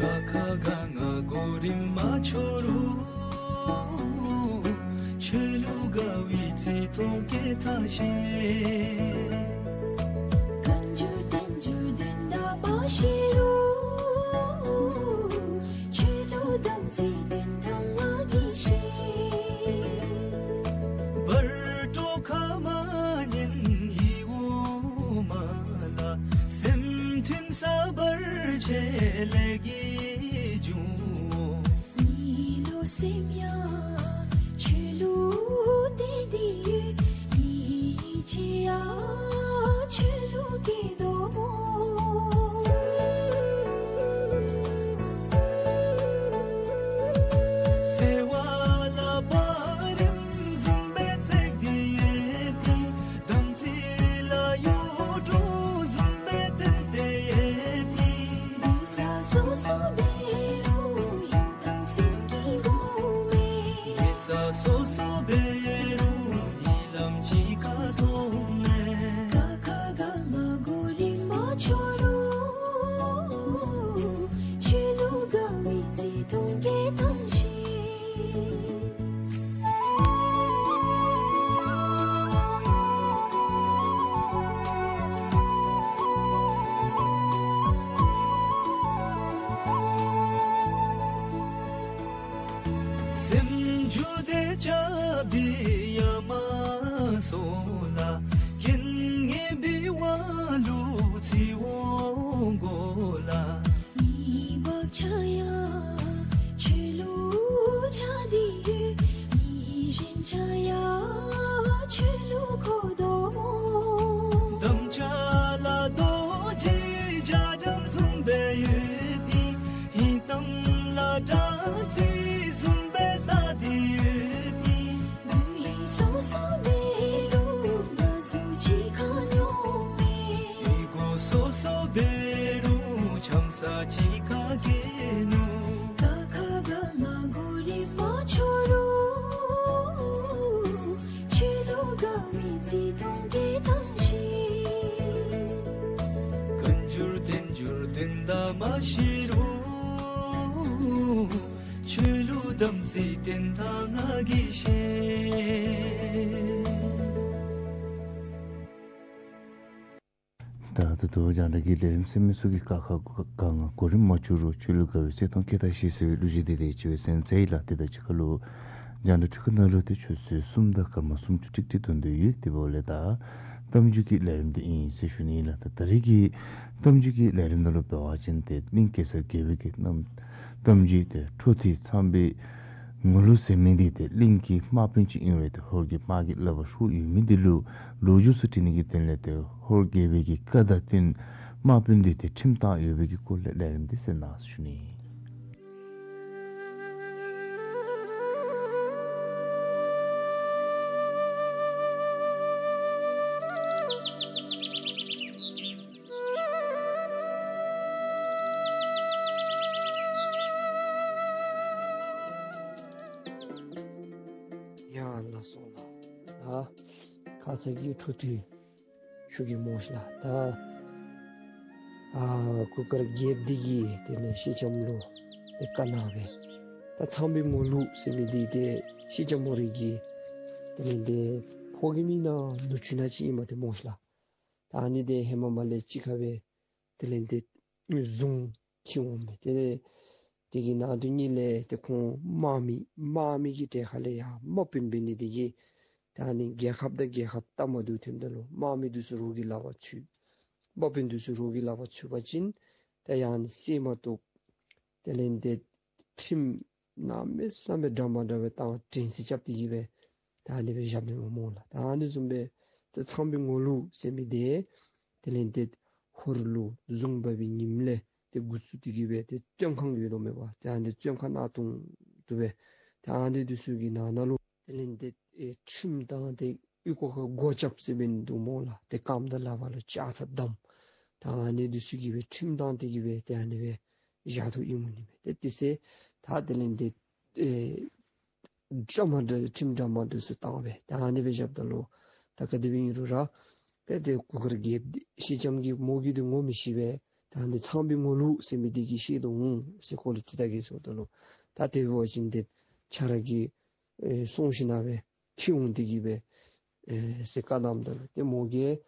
ཀ་ཁ་ག་ང་གོ་རིམ་མ་འཆོལ་རུང་། ཁྱོད་ལུ་དགའ་བའི་བརྩེ་དུང་སྐྱེད་ཐངས་ཤེས། བརྟན་འགྱུར་བརྟན་འགྱུར་བརྟན་དང་མ་ཤེས་རུང་། ཁྱོད་ལུ་དམ་ཚིག་བརྟན་དང་ང་གིས་ཤེས། བར་དོ་ཁ་མ་ཉན་ཡིད་འོང་མ་ལ། སེམས་མཐུན་ས་བར་ཆད་ལས་ཀྱིས་འབྱུང་། གཉིད་ལོག་སེམས་ཡང་ཁྱོད་ལུ་གཏད་དེ་ཡོད། གཉིད་ཆེ་ཡང་ཁྱོད་ལུ་གཏད་དོ་མོ། བརྩེ་བ་ལ་བ་རིམ་བཟུམ་སྦེ་བརྩེགས་ཏེ་ཡོད་པའི། དམ་ཚིག་ལ་གཡུ་འབྲུག་བཟུམ་སྦེ་བརྟེན་ཏེ་ཡོད་པའི། གནས་ས་སོ་སོ་འབད་རུང་ཡོན་ཏན་སེམས་ཀྱི་སྒོ་མེད། གནས་ས་སོ་སོ་འབད་རུང་གཉིད་ལམ་གཅིག་ཁར་མཐོང་མས། ཀ་ཁ་ག་ང་གོ་རིམ་མ་འཆོལ་རུང་། ད་ཅི་ག་གེ་ནུ། ད་ཁ་ག་ང་གོ་རི་མ་ཆོ་རུ། ཆོས་ལུ་དགའ་མི་བརྩེ་དུང་གི་ཐང་ཤིང་། ཀུན་འགྱུར་བསྟན་འགྱུར་བསྟན་དང་མ་ཤི་རུང་། ཆོས་ལུ་དམ་ཚིག་བསྟན་དང་ང་གིས་ཤེས། ད་ད་ལྟོ་རྒྱང་བསྒྲགས་ཀྱི་ལས་རིམ་གསན་མི་ཚུ་གིས་ཀ་ཁ་ག་ང་གོ་རིམ་མ་ཆུ་རུ་ཆོས་ལུ་དགའ་བའི་བརྩེ་དུང་ཁྱེད་དང་གཤིས་ཟེར་བའི་གླུ་གཞས་འདི་དེ་ཅིག་སྦེ་གསན་ཚར་ཡི་ལགས། ཏེ་ད་ཅི་ཁ་ལུ་རྒྱང་བསྒྲགས་འཕྲུལ་ཁང་ནང་ལུ་ཏེ་ཆུ་ཚོད་གསུམ་དང་སྐར་མ་སུམ་ཅུ་ཀྲིག་ཀྲི་ཐོན་དོ་ཡོད། དེ་འབདཝ་ལས་ད་གཏམ་རྒྱུད་ཀྱི་ལས་རིམ་འདི་ཨིན་ཟེར་ཞུ་ནི་ཨིན་ལགས། ད་ད་རིས་ཀྱི་གཏམ་རྒྱུད་ཀྱི་ལས་རིམ་ནང་ལུ་འབད་བ་ཅིན་ཏེ་གླིང་གེ་སར་རྒྱལ་པོའི་གི་རྣམ་གཏམ་རྒྱུད་ཏེ་ཁྲོ་ཐུལ་ཚངས་པའི་ངོ་ལུག་ཟེར་མི་འདི་ཏེ་གླིང་གི་དམག་དཔོན་ཅིག་ཨིན་རུང་ཏེ་ཧོར་གྱི་དམག་གི་ལག་པར་ཤོར་ཡོད་མི་འདི་ལུ་ལོ་རྒྱུས་ཚུ་དྲི་ནི་གི་དོན་ལས་ཏེ་ཧོར་རྒྱལ་པོའི་གི་བཀའ་དང་བསྟུན་དམག་དཔོན་འདི་ཏེ་ཁྲིམས་བཏང་ཡོད་པའི་གི་སྐོར་ལས་ལས་རིམ་འདི་གསན་གནང་ཞུ་ནི། ཡ་ལགས་སོ་ལགས། ད་ཁ་ཙ་གི་འཕྲོ་མཐུད་ཞུ་གེ་སྨོ་ཤིག་ལགས། ད་ཨ་གུར་དཀར་རྒྱལཔོ་འདི་གིས་དེ་ལས་སེང་ལྕམ་ལུ་ཏེ་བཀའ་གནང་སྦེ། ད་ཚངས་པའི་ངོ་ལུག་ཟེར་མི་འདི་ཏེ་སེང་ལྕམ་ཧོར་གྱི་དེ་ལས་ཏེ་ཕོ་རྒནམ་ཨིན་ན་ནུ་གཅུང་ཨིན་ན་ཅིག་ཨིནམ་ཏེ་སྨོ་ཤིག་ལགས། ད་ཨ་ནི་འདི་ཧེ་མ་མ་ལས་ཅིག་ཁར་སྦེ་དེ་ལས་ཏེ་བཟུང་འཁྱིད་འོང་སྦེ། དེ་ལས་དེ་གི་ནང་དོན་ཉིད་ལས་ཏེ་ཁོང་དམག་མི་དམག་མི་གི་གྲལ་ཁ་ལས་ཡར་དམག་དཔོན་འབད་ནི་དེ་གིས་ད་ཨ་ནི་རྒྱལ་ཁབ་དང་རྒྱལ་ཁབ་སྟབས་མ་བདེཝ་ཐོནམ་ད་ལུ་དམག་མི་འདི་ཚུ་རོགས་ཀྱི་ལག་པར་ཚུད། དམག་དཔོན་འདི་ཚུ་རོགས་ཀྱི་ལག་པར་ཚུད་པ་ཅིན་ད་ཡང་ཨ་ནི་བསད་མ་བཏུབ། དེ་ལས་ཏེ་ཁྲིམས་གནམ་མེད་ས་མེད་འདྲ་མ་འདྲ་བའི་བཏང་དྲན་ཤེས་རྐྱབ་སྟེ་གི་སྦེ་ད་ཨ་ནི་སྦེ་བཞག་ནི་སྨོ་ལགས། ད་ཨ་ནི་བཟུམ་སྦེ་ད་ཚངས་པའི་ངོ་ལུག་ཟེར་མི་འདི་དེ་ལས་ཏེ་ཧོར་ལུ་བཟུང་འབག་པའི་ཉིནམ་ལས་ཏེ་འགོ་བཙུགས་ཏེ་གི་སྦེ་ཏེ་བཙོན་ཁང་ཡོད་དོ་མས་པ། ཏེ་ཨ་ནི་བཙོན་ཁང་ནང་བཙུགས་ཏེ་སྦེ་ད་ཨ་ནི་འདི་ཚུ་གི་ནང་ན་ལུ་དེ་ལས་ཏེ་ཨེ་ཁྲིམས་བཏང་སྟེ་ཨོལ་ལྐོག་ཁར་སྒོ་རྐྱབ་ཟེར་མི་འདུག་སྨོ་ལགས། ཏེ་རྐངམ་དང་ལག་པ་ལུ་ལྕགས་ཐག་བསྡམས། ད་ཨ་ནི་འདི་ཚུ་གིས་སྦེ་ཁྲིམས་བཏང་སྟེ་གི་སྦེ་ཏེ་ཨ་ནི་སྦེ་བཞག་དོ་ཨིནམ་འོང་ནི་མས། ཏེ་དེ་ཚེ་ད་དེ་ལས་ཏེ་ཨེ་འདྲ་མ་འདྲ་ཁྲིམས་འདྲ་མ་འདྲ་ཚུ་བཏང་སྦེ་ད་ཨ་ནི་སྦེ་བཞགཔ་ད་ལུ་ད་ག་དེ་སྦེ་ཨིན་རུང་ར་ཏེ་ཏེ་གུར་དཀར་རྒྱལཔོ་སེང་ལྕམ་གྱིས་མོ་གིས་འདི་ངོ་མི་ཤེས་པས། ད་ཨ་ནི་ཚངས་པའི་ངོ་ལུག་ཟེར་མི་འདི་གིས་ཤེས་དོ་འོང་ཟེར་ཁོ་ལུ་དྲི་ད་གེ་ཟེརཝ་ད་ལུ་ད་དེ་འབད་བ་ཅིན་ཏེ་ཁྱོད་ར་གིས་ཨེ་སོང་ཞིནམ་སྦེ་འཁྱིད་འོང་སྟེ་གི་སྦེ་ཨེ་ཟེར་བཀའ་གནངམ་ད་ལུ་ཏེ་མོ་གིས་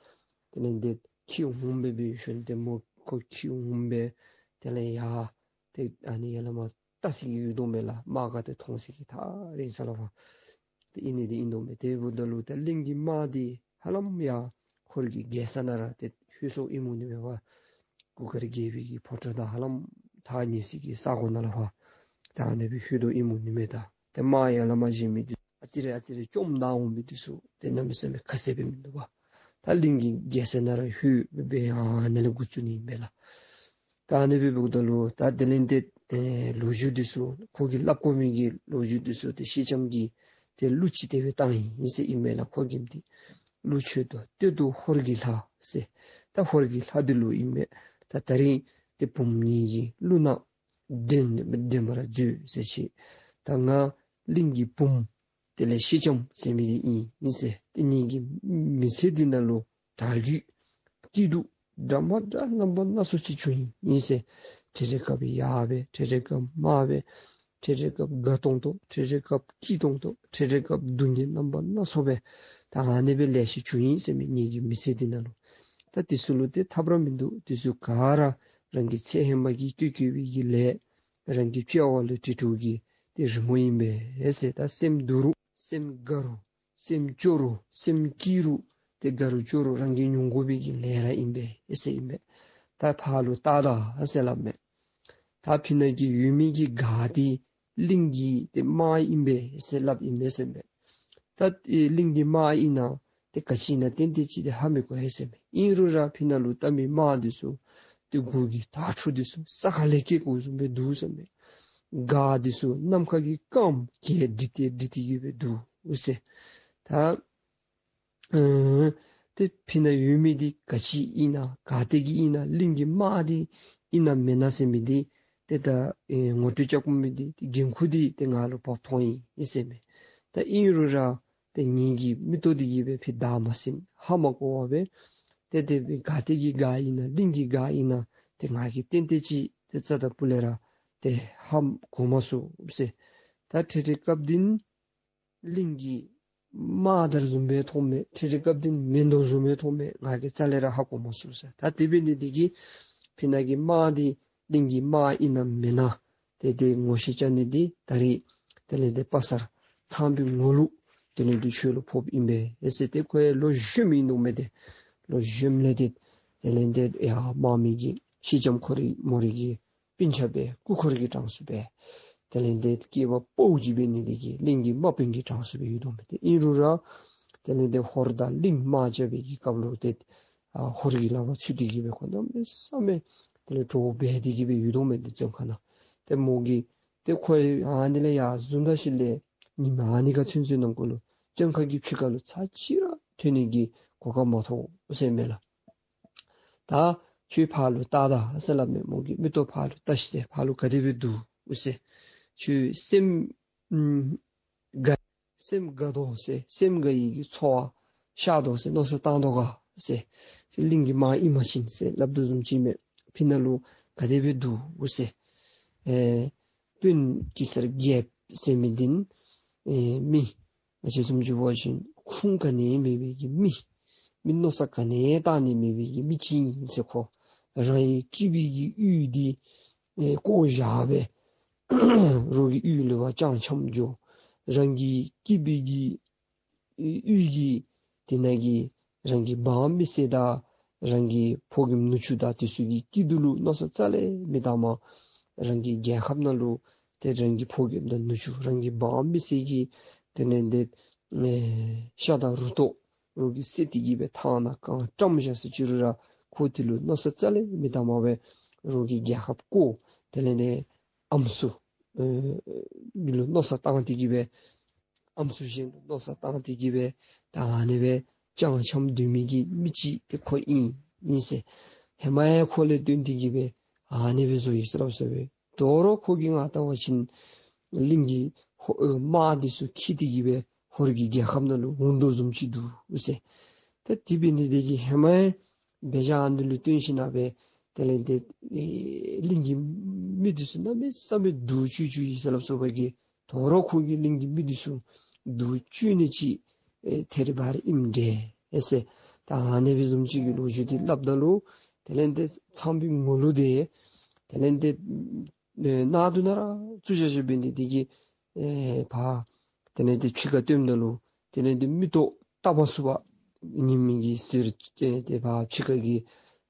དེ་ལས་ཏེ་འཁྱིད་འོང་སྦེ་འབད་ཞིནམ་ཏེ་མོ་ཁོ་འཁྱིད་འོང་སྦེ་དེ་ལས་ཡར་ཏེ་ཨ་ནི་ཡར་ལས་མར་བལྟ་ཟེར་གྱི་ཡོད་དོ་མས་ལགས། དམག་ག་ཏེ་མཐོང་ཟེར་གྱི་ཐག་རིང་ས་ལས་ཕར་ཏེ་ཨིན་ནི་འདི་ཨིན་དོ་མས། དེ་འབདཝ་ད་ལུ་ད་གླིང་གི་དམག་འདི་ཧ་ལམ་ཡར་ཧོར་གྱི་རྒྱལ་ས་ནང་ར་ཏེ་ལྷོད་སོཔ་ཨིནམ་འོང་ནི་མས་པ། གུར་དཀར་རྒྱལ་པོའི་གི་ཕོ་བྲང་དང་ཧ་ལམ་ཐག་ཉེ་སའི་གི་ས་གོ་ནང་ལས་ཕར་ད་ཨ་ནི་སྦེ་ལྷོད་དོ་ཨིནམ་འོང་ནི་མས། ད་ཏེ་དམག་ཡར་ལས་མར་བཞེངས་མི་འདི་ཨ་ཙི་རེ་ཨ་ཙི་རེ་བཅོམ་བཏང་འོང་མི་འདི་ཚུ་ཏེ་གནམ་མེད་ས་མེད་ཁ་གསལ་སྦེ་མིན་འདུག་པ། ད་གླིང་གི་རྒྱལ་ས་ནང་ར་ལྷོད་སྦེ་ཡར་ཨ་ནཱ་ལས་འགོ་བཙུགས་ནི་ཨིན་པས་ལགས། ད་ཨ་ནི་སྦེ་འབདཝ་ད་ལུ་ད་དེ་ལས་ཏེ་ཨེ་ལོ་རྒྱུས་འདི་ཚུ་ཁོ་གིས་སླབ་དགོ་མི་གི་ལོ་རྒྱུས་འདི་ཚུ་ཏེ་སེང་ལྕམ་གྱིས་ཏེ་གླུ་ཅིག་དེ་སྦེ་བཏང་ཡི་ཟེར་ཨིན་མས་ལགས། ཁོ་གིས་ཏེ་གླུ་མཆོད་དོ་བསྟོད་དོ་ཧོར་གྱི་ལྷ་ཟེར། ད་ཧོར་གྱི་ལྷ་འདི་ལུ་ཨིན་མས། ད་ད་རིས་ཏེ་བུམོ་ངེ་གི་ཀླུ་ནང་འདྲེན་འདྲེན་པར་མཛོད་ཟེར་ཅི། ད་ང་གླིང་གི་བུམོ་དེ་ལས་སེང་ལྕམ་ཟེར་མི་འདི་ཨིན་ཨིན་ཟེར། ཏེ་ངེ་གི་མི་ཚེ་འདི་ནང་ལུ་དར་རྒུད་སྐྱིད་སྡུག་འདྲ་མ་འདྲ་རྣམ་པ་སྣ་ཚོགས་ཅིག་བྱུང་ཡི་ཨིན་ཟེར། འཕྲལ་འཕྲལ་སྐབས་ཡག་པས། འཕྲལ་འཕྲལ་སྐབས་དམའ་བས། འཕྲལ་འཕྲལ་སྐབས་དགའ་ཏོང་ཏོ། འཕྲལ་འཕྲལ་སྐབས་སྐྱིད་ཏོང་ཏོ། འཕྲལ་འཕྲལ་སྐབས་སྡུག་བསྔལ་རྣམ་པ་སྣ་ཚོགས་སྦེ་ད་ཨ་ནི་སྦེ་ལེ་ཤ་བྱུང་ཡི་ཟེར་མས་ངེ་གི་མི་ཚེ་འདི་ནང་ལུ། ད་འདི་ཚུ་ལུ་ཏེ་ཐབས་ར་མིན་འདུག། འདི་ཚུ་ག་ར་རང་གི་ཚེ་ཧེ་མ་གི་བསྐྱེད་བསྐྱེད་པའི་གི་ལས་རང་གི་དཔྱལ་བ་ལུ་དྲི་དྲི་གི་ཏེ་རི་མོ་ཨིན་པས་ཟེར། ད་སེམས་སྡུག་རུང་སེམས་དགའ་རུང་སེམས་སྐྱོ་རུང་སེམས་སྐྱིད་རུང་ཏེ་དགའ་རུང་སྐྱོ་རུང་རང་གིས་མྱོང་དགོ་པའི་གི་ལས་ར་ཨིན་པས་ཨེ་ཟེར་ཨིན་པས། ད་ཕར་ལུ་བལྟ་ད་ཨེ་ཟེར་སླབ་མས། ད་ཕི་ན་གི་ཡོད་མི་གི་ག་འདི་གླིང་གི་ཏེ་དམག་ཨིན་པས་ཟེར་སླབ་ཨིན་པས་ཟེར་མས། ད་ཨེ་གླིང་གི་དམག་ཨིན་ན་ཏེ་ག་ཅི་ཨིན་ན་ཏན་ཏན་ཅིག་ཏེ་ཧ་མི་གོ་ཨེ་ཟེར་མས། ཨིན་རུང་ར་ཕི་ན་ལུ་བལྟ་མི་དམག་འདི་ཚུ་ཏེ་མགུ་གི་དར་ཕྲུག་འདི་ཚུ་ས་ཁ་ལས་སྐྱེས་དགོཔ་བཟུམ་སྦེ་འདུག་ཟེར་མས། ག་འདི་ཚུ་ནམ་མཁའ་གི་སྐརམ་གྱིས་སྒྲིབ་སྟེ་སྒྲིབ་སྟེ་གི་སྦེ་འདུག་ཟེར། ད་ཨ་ཏེ་ཕི་ན་ཡོད་མི་འདི་ག་ཅི་ཨིན་ན་ག་ཏེ་གི་ཨིན་ན་གླིང་གི་དམག་འདི་ ཨིན་ན་མེན་ན་ཟེར་མི་འདི་ཏེ་ད་ཨེ་ངོ་སྤྲོད་རྐྱབ་དགོ་མི་འདི་ཏེ་འགན་ཁུར་འདི་ཏེ་ང་ལུ་བབས་ཐོན་ཡི་ཟེར་མས། ད་ཨིན་རུང་ར་ཏེ་ངེ་གི་མིག་ཏོ་འདི་གིས་སྦེ་ཕར་བལྟ་མ་ཟུན་ཧ་མ་གོ་བར་སྦེ་ཏེ་དེ་སྦེ་ག་ཏེ་གི་ག་ཨིན་ན་གླིང་གི་ག་ཨིན་ན་ཏེ་ང་གིས་ཏན་ཏན་ཅིག་ཏེ་རྩ་དང་སྤུ་ལས་ར་ཏེ་ཧ་གོ་མ་ཚུགས་ཟེར། ད་ཁྲིད་ཁྲིད་སྐབས་འདི་གླིང་གི་དམག་དར་བཟུམ་སྦེ་མཐོངམ་མས། ཁྲིད་ཁྲིད་སྐབས་འདི་མེན་དོ་བཟུམ་སྦེ་མཐོངམ་མས། ང་གིས་རྩ་ལས་ར་ཧ་གོ་མ་ཚུགས་ཟེར། ད་དེ་འབད་ནི་འདི་གིས་ཕི་ནཱ་གི་དམག་འདི་གླིང་གི་དམག་ཨིན་ན་མེན་ན་ཏེ་དེ་ངོ་ཤེས་རྐྱབ་ནི་འདི་ད་རིས་དེ་ལས་ཏེ་དཔག་བསམ་ཚངས་པའི་ངོ་ལུ་དེ་ལས་ཏེ་ཁྱོད་ལུ་ཕོགཔ་ཨིན་པས་ཟེར། ཏེ་ཁོ་ཡང་ལོ་གཞོནམ་ཨིན་དོ་མས། ཏེ་ལོ་གཞོནམ་ལས་ཏེ་དེ་ལས་ཏེ་ཡར་དམག་མི་གི་སེང་ལྕམ་ཁོ་རའི་མོ་རའི་གི་སྤུན་ཆ་སྦེ་སྐུ་འཁོར་གྱི་གྲངས་སུ་སྦེ་དེ་ལས་ཏེ་སྐྱེས་པ་ཕོ་ཅིག་འབད་ནི་འདི་གིས་གླིང་གི་དམག་དཔོན་གྱི་གྲངས་སུ་སྦེ་ཡོད་དོ་མས། ཏེ་ཨིན་རུང་ར་དེ་ལས་ཏེ་ཧོར་དང་གླིང་དམག་རྐྱབ་པའི་གི་སྐབས་ལུ་ཏེ་ཨ་ཧོར་གྱི་ལག་པར་ཚུད་དེ་གི་སྦེ་ཁོ་གནམ་མེད་ས་མེད་དེ་ལས་འདྲོག་སྦེ་དེ་གི་སྦེ་ཡོད་དོ་མས། ཏེ་བཙོན་ཁང་ནང་ཏེ་མོ་གིས་ཏེ་ཁོ་ཨ་ནི་ལས་ཡར་བཟུང་ད་ཞིནམ་ལས་ཉིནམ་ཨ་ནི་ག་ཚུན་ཚོད་ནང་འཁོད་ལུ་བཙོན་ཁང་གི་ཕྱི་ཁ་ལུ་ཚར་གཅིག་ར་ཐོན་ནི་གི་གོ་སྐབས་མ་ཐོབ་ཟེར་མས་ལགས། ད་ཁྱོད་ཕར་ལུ་བལྟ་ད་ཟེར་སླབ་མས། མོ་གིས་མིག་ཏོ་ཕར་ལུ་བལྟ་ཤིག་ཟེར། ཕར་ལུ་ག་དེ་སྦེ་འདུག་ཟེར། ཁྱོད་སེམས་ཨམ་དགའ་སེམས་དགའ་དོ་ཟེར། སེམས་དགའ་ཡི་གི་ཚོར་བ་ཤར་དོ་ཟེར། མནོ་བསམ་བཏང་དོ་ག་ཟེར། གླིང་གི་དམག་ཨིན་པ་ཅིན་ཟེར་སླབ་དོ་བཟུམ་ཅིག་མས། ཕི་ནཱ་ལུ་ག་དེ་སྦེ་འདུག་ཟེར། ཨེ་དཔོན་གེ་སར་རྒྱལཔོ་ཟེར་མི་འདི་ཨེ་མི་ང་བཅས་བཟུམ་ཅིག་འབད་བ་ཅིན་ཁུངས་ག་ནི་མེད་པའི་གི་མི། མི་མནོ་བསམ་ག་ནི་བཏང་ནི་མེད་པའི་གི་མི་ཅིག་ཨིན་ཟེར། ཁོ་རང་གི་སྐྱིད་པའི་གི་གཡུས་འདི་ཨེ་བཀོ་བཞག་སྦེ་རོགས་ཀྱི་གཡུས་ལུ་འབད་བ་རྐྱངམ་རྐྱང་འགྱོ། རང་གི་སྐྱིད་པའི་གི་གཡུས་ཀྱི་དེ་ནང་གི་རང་གི་འབངས་མི་སེར་དང་རང་གི་ཕོ་རྒནམ་ནུ་གཅུང་དང་དེ་ཚུ་གི་སྐྱིད་སྡུག་ལུ་མནོ་བསམ་རྩ་ལས་མི་བཏངམ། རང་གི་རྒྱལ་ཁབ་ནང་ལུ་ཏེ་རང་གི་ཕོ་རྒནམ་དང་ནུ་གཅུང་རང་གི་འབངས་མི་སེར་གྱི་དེ་ལས་ཏེ་ཨེ་ཤ་དང་རུ་ཏོ་རོགས་ཀྱིས་བསད་དེ་གི་སྦེ་ཐང་ནང་གང་བཀྲམ་བཞག་ས་ཅིག་རུང་ར་ཁོ་དེ་ལུ་མནོ་བསམ་རྩ་ལས་མི་བཏངམ་སྦེ་རོགས་ཀྱི་རྒྱལ་ཁབ་བཀོ། དེ་ལས་ཏེ་ཨམ་སྲུ་ཨེ་མི་ལུ་མནོ་བསམ་བཏང་སྟེ་གི་སྦེ་ཨམ་སྲུ་གཞན་ལུ་མནོ་བསམ་བཏང་སྟེ་གི་སྦེ་ད་ཨ་ནི་སྦེ་རྐྱངམ་རྐྱང་སྡོད་མི་གི་མི་ཅིག་ཏེ་ཁོ་ཨིན་ཨིན་ཟེར། ཧེ་མ་ཡང་ཁོ་ལས་བརྟེན་ཏེ་གི་སྦེ་ཨ་ནི་སྦེ་བཟོ་ཡི་ཟེར་སླབ་ཟེར་སྦེ། དོ་རུང་ཁོ་གིས་ང་བལྟ་བ་ཅིན་གླིང་གི་ཧོ་ཨེ་དམག་འདི་ཚུ་འཁྱིད་དེ་གི་སྦེ་ཧོར་གྱི་རྒྱལ་ཁབ་ནང་ལུ་འོང་དོ་བཟུམ་ཅིག་འདུག་ཟེར། ཏེ་དེ་འབད་ནི་འདི་གིས་ཧེ་མ་ཡང་འབད་བཞག་འདི་ལུ་བརྟེན་ཞིན་ན་སྦེ་དེ་ལས་ཏེ་ཨེ་གླིང་གི་མི་འདི་ཚུ་གནམ་མེད་ས་མེད་སྡུག་བཅུག་བཅུག་ཡི་ཟེར་སླབ་སོ་བ་གི། དོ་རུང་ཁོ་གིས་གླིང་གི་མི་འདི་ཚུ་སྡུག་བཅུག་ནི་ཅིག་ཨེ་ཐད་རི་བ་རི་ཨིནམ་འདྲས་ཨེ་ཟེར། ད་ཨ་ནི་སྦེ་བཟུམ་ཅིག་གི་ལོ་རྒྱུས་འདི་སླབ་ད་ལུ་དེ་ལས་ཏེ་ཚངས་པའི་ངོ་ལུ་ཏེ་དེ་ལས་ཏེ་ཨེ་ནང་དུ་ན་ར་ཚུར་བཞག་བཞགཔ་འབད་ནི་འདི་གིས་ཨེ་ཕར་དེ་ལས་ཏེ་ཕྱི་ཁར་བཏོནམ་ད་ལུ་དེ་ལས་ཏེ་མིག་ཏོ་བལྟ་མ་ཚུགས་པར་ཉིམ་གི་ཟེར་ཨེ་ཏེ་ཕར་ཕྱི་ཁ་གི་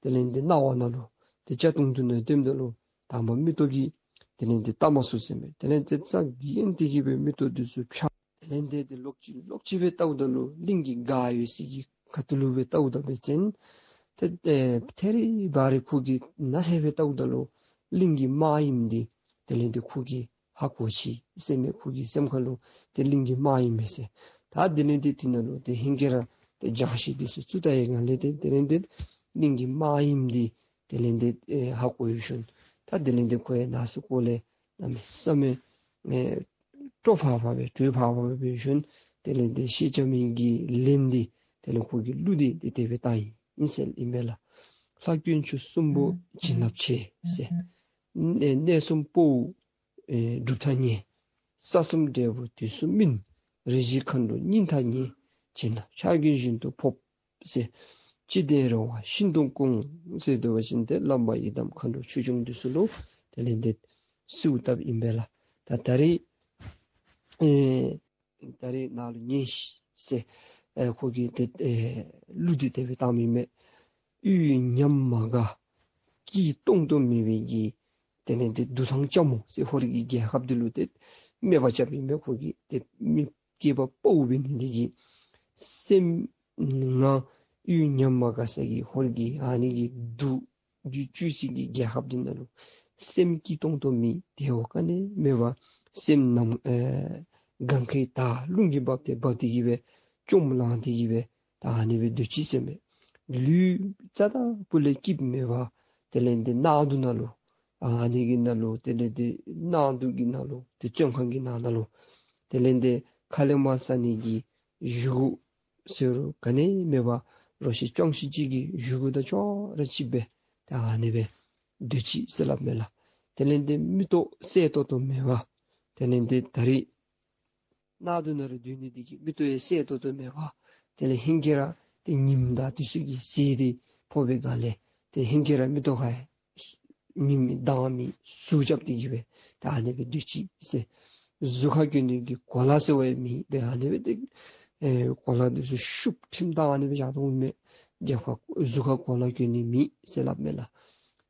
དེ་ལས་ཏེ་སྣང་བ་ནང་ལུ་ཏེ་ཆ་ཏུང་ཏུང་ནང་བཏོནམ་ད་ལུ་དང་པ་མིག་ཏོ་གིས་དེ་ལས་ཏེ་བལྟ་མ་ཚུགས་ཟེར་མས། དེ་ལས་ཏེ་རྩ་འགེངས་ཏེ་གི་སྦེ་མིག་ཏོ་འདི་ཚུ་ཕྱག་དེ་ལས་ཏེ་ཏེ་ལོག་ཅི་ལོག་ཅི་སྦེ་བལྟཝ་ད་ལུ་གླིང་གི་ག་ཡོད་ས་གི་ཁ་ཐུག་ལུ་སྦེ་བལྟཝ་ད་འབད་བ་ཅིན་ཏེ་ཨེ་ཐད་རི་བ་རི་ཁོ་གིས་ནཱ་ལས་སྦེ་བལྟཝ་ད་ལུ་གླིང་གི་དམག་ཨིནམ་འདི་དེ་ལས་ཏེ་ཁོ་གིས་ཧ་གོ་ཅི་ཟེར་མས། ཁོ་གི་སེམས་ཁ་ལུ་ཏེ་གླིང་གི་དམག་ཨིན་མས་ཟེར། ད་དེ་ལས་ཏེ་དེ་ནང་ལུ་ཏེ་ཧེང་སྐལ་ར་ཏེ་རྒྱང་ཤེལ་འདི་ཚུ་བཙུགས་ད་ཡི་ག་ལས་ཏེ་དེ་ལས་ཏེ་གླིང་གི་དམག་ཨིནམ་འདི་དེ་ལས་ཏེ་ཨེ་ཧ་གོ་ཡོད་ཤོང་། ད་དེ་ལས་ཏེ་ཁོ་ཡང་ནང་སེམས་ཁོག་ལས་གནམ་མེད་ས་མེད་ཨེ་སྤྲོ་ཕག་ཕག་སྦེ་སྤྲོ་ཕག་ཕག་སྦེ་འབད་ཤོང་། དེ་ལས་ཏེ་སེང་ལྕམ་གྱི་ལན་འདི་དེ་ལས་ཁོ་གིས་གླུ་འདི་ཏེ་དེ་སྦེ་བཏང་ཡི་ཨིན་ཟེར་ཨིན་པས་ལགས། ལྷ་དཀོན་མཆོག་གསུམ་པོ་བྱིན་རླབས་ཆེ་ཟེར། གནས་གནས་གསུམ་དཔའ་བོ་ཨེ་གྲུབ་མཐའ་ཉེ། ས་གསུམ་འབྲས་བུ་དུས་གསུམ་སྨིན། རིགས་བཞི་མཁའ་འགྲོ་སྙིང་ཐག་ཉེ། བྱིན་རླབས་ཕྱག་རྒྱའི་ཞིང་དུ་ཕོབ་ཟེར། ཅི་བདེན་རེ་བ་ཤིན་ཏུ་སྐོང་ཟེར་འདོད་པ་ཅིན་ཏེ་བླམ་པ་ཡི་དམ་མཁའ་འགྲོ་ཆོས་སྐྱོང་འདི་ཚུ་ལུ་དེ་ལས་ཏེ་གསོལཝ་བཏབ་ཨིན་པས་ལགས། ད་ད་རིས་ཨེ་ད་རིས་ནཱ་ལུ་ཉན་ཤིག་ཟེར་ཨེ་ཁོ་གིས་ཏེ་ཨེ་གླུ་འདི་དེ་སྦེ་བཏང་མི་མས། གཡུལ་ཉམས་མ་དགའ་སྐྱིད་ཏོང་ཏོ་མེད་པའི་གི་དེ་ལས་ཏེ་འདུ་ཐང་ལྕམ་མོ་ཟེར་ཧོར་གྱི་རྒྱལ་ཁབ་འདི་ལུ་ཏེ་སྨད་པ་རྐྱབ་ཨིན་པས། ཁོ་གིས་ཏེ་མི་སྐྱེས་པ་དཔའ་བོ་འབད་ནི་འདི་གིས་སེམས་ང་གཡུལ་ཉམས་མ་དགའ་ས་གི་ཧོར་གྱི་ཨ་ནི་གི་སྡུག་སྡུག་བཅུག་ས་གི་རྒྱལ་ཁབ་འདི་ནང་ལུ་སེམས་སྐྱིད་ཏོང་ཏོ་མེད། བདེ་བ་ག་ནི་མེད་པར་སེམས་ནམ་ཨེ་གངས་ཁའི་དར་རླུང་གིས་འབག་སྟེ་འབག་སྟེ་གི་སྦེ་བཅོམ་ལང་སྟེ་གི་སྦེ་ད་ཨ་ནི་སྦེ་སྡོད་ཅི་ཟེར་མས། ལུས་རྩ་དང་སྤུ་ལས་སྐྱིདཔ་མེད་པར་ དེ་ལས་འདི་གནག་དུང་ནང་ལུ་ཨ་ནི་གི་ནང་ལུ་དེ་ལས་འདི་གནག་དུང་གི་ནང་ལུ་ཏེ་བཙོན་ཁང་གི་ནང་ན་ལུ་དེ་ལས་འདི་ཁ་ལས་མར་བཟའ་ནི་གི་བཞེས་སྒོ་ཟེར་རུང་ག་ནི་མེད་པར་རོ་ཁྱི་སྤྱང་ཁྱི་ཅིག་གི་བཞེས་སྒོ་དང་ཅོག་ར་གཅིགཔ་སྦེ་ད་ཨ་ནི་སྦེ་སྡོད་ཅི་ཟེར་སླབ་མས་ལགས། དེ་ལས་འདི་མིག་ཏོ་གསལ་ཏོག་ཏོ་མེད་པར་དེ་ལས་འདི་ད་རིས་གནག་དུང་ནང་ར་སྡོད་ནི་འདི་གིས་མིག་ཏོ་ཡང་གསལ་ཏོག་ཏོ་མེད་པར་དེ་ལས་ཧེང་སྐལ་ར་ཏེ་ཉིམ་དང་འདི་ཚུ་གི་ཟེར་འདི་ཕོག་པའི་སྒང་ལས་ཏེ་ཧེང་སྐལ་ར་མིག་ཏོ་ཁར་ཉིམ་མེད་མདངས་མེད་ཟུག་རྐྱབ་སྟེ་གི་སྦེ་ད་ཨ་ནི་སྦེ་སྡོད་ཅི་ཟེར། གཟུགས་ཁར་གྱོན་ནི་གི་གོ་ལ་ཟེར་བ་ཡང་མེད་པར་ཨ་ནི་སྦེ་ཏེ་ཨེ་གོ་ལ་འདི་ཚུ་ཤུབས་ཁྲིམས་དང་ཨ་ནི་སྦེ་བཞག་དོ་མས། རྒྱབ་ཁར་གཟུགས་ཁར་གོ་ལ་གྱོན་ནི་མེད་ཟེར་སླབ་མས་ལགས།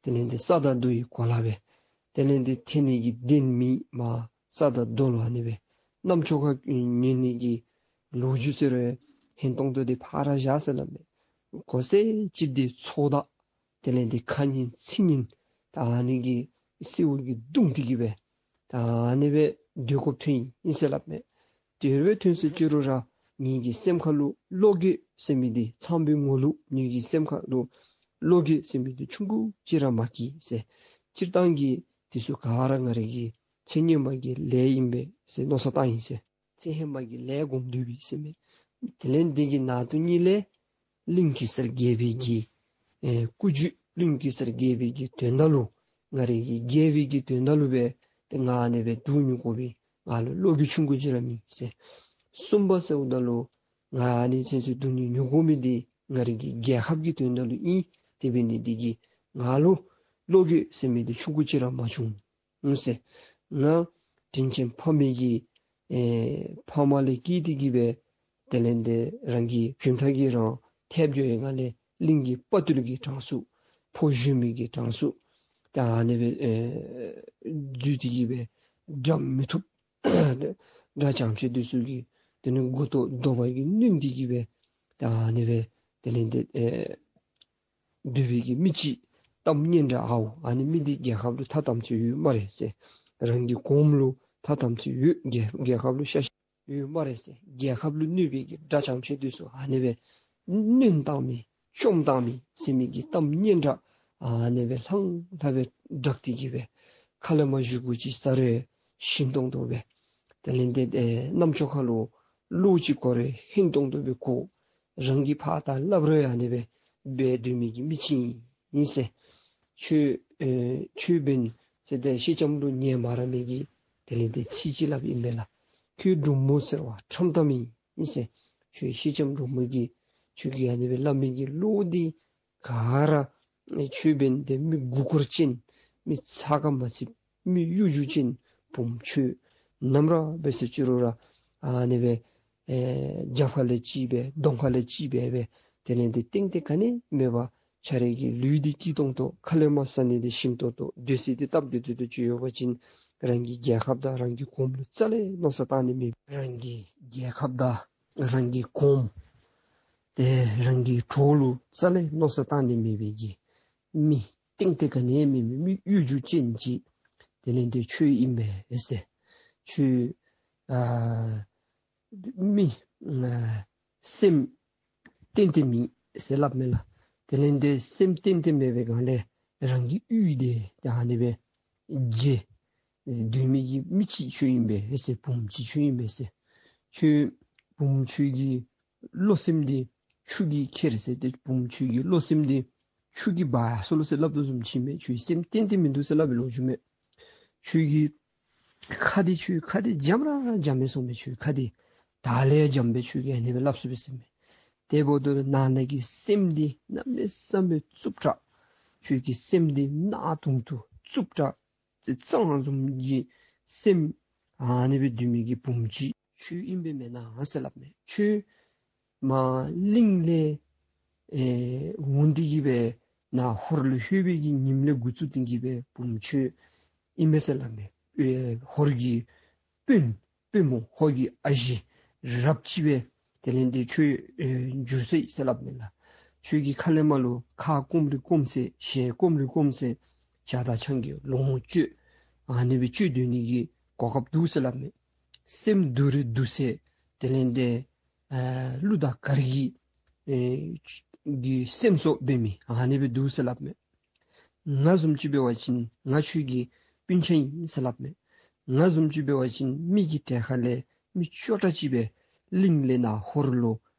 དེ་ལས་འདི་ས་དང་རྡོ་ཡི་གོ་ལ་སྦེ་དེ་ལས་འདི་འཐེན་ནི་གི་གདན་མེད་མར་ས་དང་རྡོ་ལུ་ཨ་ནི་སྦེ་རྣམ་ཅོ་ཁར་ཉན་ནི་གི་ལོ་རྒྱུས་ཟེར་རུང་ཧན་ཏོང་ཏོ་འདི་ཕར་བཞག་ཟེར་སླབ་མས། གོ་ས་ཅིག་འདི་མཚོ་དང་དེ་ལས་འདི་ཁ་ཉན་ཚིག་ཉན་ད་ཨ་ནི་གིས་སེརཝ་གིས་བརྡུང་སྟེ་གི་སྦེ་ད་ཨ་ནི་སྦེ་སྡོད་དགོཔ་ཐོན་ཡི་ཟེར་སླབ་མས། དེ་སྦེ་ཐོན་ཟེར་ཅི་རུང་ར་ངེ་གི་སེམས་ཁ་ལུ་བློ་འགྱོད་ཟེར་མི་འདི་ཚངས་པའི་ངོ་ལུ་ངེ་གི་སེམས་ཁ་ལུ་བློ་འགྱོད་ཟེར་མི་འདི་ཆུང་ཀུ་ཅིག་ར་མ་སྐྱེས་ཟེར། སྤྱིར་བཏང་གི་འདི་ཚུ་ག་ར་ང་རའི་གི་ཚེ་སྔོན་མ་གི་ལས་ཨིན་པས་ཟེར་མནོ་བསམ་བཏང་ཡི་ཟེར། ཚེ་ཧེ་མ་གི་ལས་སྒོམ་སྡོད་པས་ཟེར་མས། དེ་ལས་འདི་གི་ནང་དོན་ཉིད་ལས་གླིང་གེ་སར་རྒྱལ་པོའི་གི་ཨེ་སྐུ་རྒྱུད་གླིང་གེ་སར་རྒྱལ་པོའི་གི་དོན་དག་ལུ་ང་རའི་གི་རྒྱལ་པོའི་གི་དོན་དག་ལུ་སྦེ་ཏེ་ང་ཨ་ནི་སྦེ་སྡུག་མྱོང་དགོ་པས། ང་ལུ་བློ་འགྱོད་ཆུང་ཀུ་ཅིག་ར་མེད་ཟེར། གསུམ་པ་ཟེརཝ་ད་ལུ་ང་ཨ་ནི་ཚུན་ཚོད་སྡུག་བསྔལ་མྱོང་དགོ་མི་འདི་ང་རའི་གི་རྒྱལ་ཁབ་ཀྱི་དོན་དག་ལུ་ཨིན། དེ་འབད་ནི་འདི་གིས་ང་ལུ་བློ་འགྱོད་ཟེར་མི་འདི་ཆུང་ཀུ་ཅིག་ར་མ་བྱུང་ཟེར། ང་དྲིན་ཅན་ཕ་མའི་གི་ཨེ་ཕ་མ་ལས་སྐྱེས་ཏེ་གི་སྦེ་དེ་ལས་འདི་རང་གི་བྱུང་ཐག་གིས་རང་ཐེབས་འགྱོ་བའི་སྒང་ལས་གླིང་གི་དཔའ་བརྟུལ་གྱི་གྲངས་སུ་ཕོ་གཞོན་མི་གི་གྲངས་སུ་ད་ཨ་ནི་སྦེ་ཨེ་འཛུལ་ཏེ་གི་སྦེ་འགྲམ་མི་ཐུབ། དགྲ་ཅམ་ཆེ་འདི་ཚུ་གིས་དེ་ནི་མགུ་ཏོ་རྡོག་པ་གིས་བསྣུན་ཏེ་གི་སྦེ་ད་ཨ་ནི་སྦེ་དེ་ལས་འདི་ཨེ་སྡོད་པའི་གི་མི་ཅིག་གཏམ་སྙན་གྲགས་ཨའོ་ཨ་ནི་མི་འདི་རྒྱལ་ཁབ་ལུ་ཐ་དམ་ཚིག་ཡོད་སྨ་རེ་ཟེར། རང་གི་གོངམ་ལུ་ཐ་དམ་ཚིག་ཡོད། རྒྱལ་རྒྱལ་ཁབ་ལུ་ཤ་ཤ་ཡོད་སྨ་རེ་ཟེར། རྒྱལ་ཁབ་ལུ་གནོད་པའི་གི་དགྲ་ཅམ་ཆེ་འདི་ཚུ་ཨ་ནི་སྦེ་བསྣུན་བཏང་མི་བཅོམ་བཏང་མི་ཟེར་མི་གི་གཏམ་སྙན་གྲགས་ཨ་ནི་སྦེ་ལྷང་ལྷང་སྦེ་གྲགས་ཏེ་གི་སྦེ་ཁ་ལས་མར་བཞེས་སྒོ་ཅིག་ཟ་རུང་ཞིམ་ཏོང་ཏོ་སྦེ། དེ་ལས་འདི་ཨེ་རྣམ་ཅོ་ཁ་ལུ་གློ་ཅིག་གོ་རུང་ཧིང་ཏོང་ཏོ་སྦེ་གོ། རང་གིས་ཕར་ལྟ་སླབ་རུང་ཨ་ནི་སྦེ་འབད་སྡོད་མི་གི་མི་ཅིག་ཨིན་ཟེར། ཁྱོད་ཨེ་ཁྱོད་འབདན་ཟེར་ཏེ་ཤེལ་ལྕམ་ལུ་ཉན་མ་ར་མི་གི་དེ་ལས་འདི་ཚིག་ཅིག་སླབ་ཨིན་པས་ལགས། ཁྱོད་འབྲུག་མོ་ཟེར་བ་ཁྲམ་གཏམ་ཨིན་ཟེར། ཁྱོད་ཤེལ་ལྕམ་འབྲུག་མོ་གིས་ཁྱོད་ཀྱིས་ཨ་ནི་སྦེ་སླབ་མི་གི་བློ་འདི་ག་ར་ཨེ་ཁྱོད་འབདན་ཏེ་མི་མགུ་སྐོར་ཅན་མི་ཚ་ཁ་མ་ཚུད་མི་གཡོ་སྒྱུ་ཅན་བུམོ་ཁྱོད་ནམ་ར་འབད་ཟེར་ཅི་རུང་ར་ཨ་ནི་སྦེ་ཨེ་རྒྱབ་ཁ་ལས་གཅིག་སྦེ་གདོང་ཁ་ལས་གཅིག་སྦེ་སྦེ་དེ་ལས་འདི་ཏན་ཏན་ག་ནི་མེད་པར་ཁྱོད་རའི་གི་ལུས་འདི་སྐྱིད་ཏོང་ཏོ་ཁ་ལས་མར་བཟའ་ནི་འདི་ཞིམ་ཏོང་ཏོ་སྡོད་ས་འདི་སྟབས་བདེ་ཏོག་ཏོ་ཅིག་ཡོད་པ་ཅིན་རང་གི་རྒྱལ་ཁབ་དང་རང་གི་གོངམ་ལུ་རྩ་ལས་མནོ་བསམ་བཏང་ནི་མེད། རང་གི་རྒྱལ་ཁབ་དང་རང་གི་གོངམ་ཏེ་རང་གི་གྲོགས་ལུ་རྩ་ལས་མནོ་བསམ་བཏང་ནི་མེད་པའི་གི་མི་ཏན་ཏན་ག་ནི་མེད་མི་མི་གཡོ་སྒྱུ་ཅན་ཅིག་དེ་ལས་འདི་ཁྱོད་ཨིན་པས་ཟེར། ཁྱོད་ཨ་མི་ཨ་སེམས་ཏན་ཏན་མེད་ཟེར་སླབ་མས་ལགས། དེ་ལས་འདི་སེམས་ཏན་ཏན་མེད་པའི་སྒང་ལས་རང་གི་གཡུས་འདི་ཏེ་ཨ་ནི་སྦེ་བརྗེ་སྡོད་མི་གི་མི་ཅིག་ཁྱོད་ཨིན་པས་ཟེར། བུམོ་ཅིག་ཁྱོད་ཨིན་པས་ཟེར། ཁྱོད་བུམོ་ཁྱོད་ཀྱི་བློ་སེམས་འདི་ཆུ་གིས་ཁྱེར་ཟེར་ཏེ་བུམོ་ཁྱོད་ཀྱི་བློ་སེམས་འདི་ཆུ་གིས་འབག་སོང་ལོ་ཟེར་སླབ་དོ་བཟུམ་ཅིག་མས། ཁྱོད་སེམས་ཏན་ཏན་མིན་འདུག་ཟེར་སླབ་པའི་ལོ་རྒྱུས་མས། ཁྱོད་ཀྱི་ཁ་འདི་ཁྱོད་ཁ་འདི་འཇམ་ར་འཇམ་སྦེ་སོང་མས། ཁྱོད་ཁ་འདི་དར་ལས་འཇམ་སྦེ་ཁྱོད་ཀྱིས་ཨ་ནི་སྦེ་སླབ་སོང་པས་ཟེར་མས། དེ་འབདཝ་ད་ནང་ན་གི་སེམས་འདི་གནམ་མེད་ས་མེད་རྩུབ་དྲགས། ཁྱོད་ཀྱི་སེམས་འདི་གནག་དུང་དུ་རྩུབ་དྲགས། ཙེ་གཙང་བཟུམ་གྱི་སེམས་ཨ་ནི་སྦེ་སྡོད་མི་གི་བུམོ་ཅིག་ཁྱོད་ཨིན་པས་མེན་ན་ཟེར་སླབ་མས། ཁྱོད་མར་གླིང་ལས་ཨེ་འོང་སྟེ་གི་སྦེ་ནཱ་ཧོར་ལུ་ལྷོད་པའི་གི་ཉིནམ་ལས་འགོ་བཙུགས་ཏེ་གི་སྦེ་བུམོ་ཁྱོད་ཨིན་མས་ཟེར་སླབ་མས། ཨེ་ཧོར་གྱི་དཔོན་དཔོན་མོ་ཧོར་གྱི་ཨ་ཞེ་རབ་ཅིག་སྦེ་དེ་ལས་འདི་ཁྱོད་ཨེ་འགྱུར་སོ་ཡི་ཟེར་སླབ་མས་ལགས། ཁྱོད་ཀྱི་ཁ་ལས་མར་ལུ་ཁ་སྐོམ་རུང་སྐོམ་ཟེར་ཞལ་སྐོམ་རུང་སྐོམ་ཟེར་ཇ་དང་ཆང་གིས་ལོངས་སྤྱོད་ཨ་ནི་སྦེ་སྤྱོད་སྡོད་ནི་གི་གོ་སྐབས་འདུག་ཟེར་སླབ་མས། སེམས་སྡུག་རུང་སྡུག་ཟེར་དེ་ལས་འདི་ཨེ་ཀླུ་དང་གར་གྱི་ཨེ་གི་སེམས་གསོ་འབད་མི་ཨ་ནི་སྦེ་འདུག་ཟེར་སླབ་མས། ང་བཟུམ་ཅིག་འབད་བ་ཅིན་ང་ཁྱོད་ཀྱི་སྤུན་ཆ་ཨིན་ཟེར་སླབ་མས། ང་བཟུམ་ཅིག་འབད་བ་ཅིན་མི་གི་གྲལ་ཁ་ལས་མི་སྐྱོ་དྲགས་ཅིག་སྦེ་གླིང་ལས་ནཱ་ཧོར་ལུ་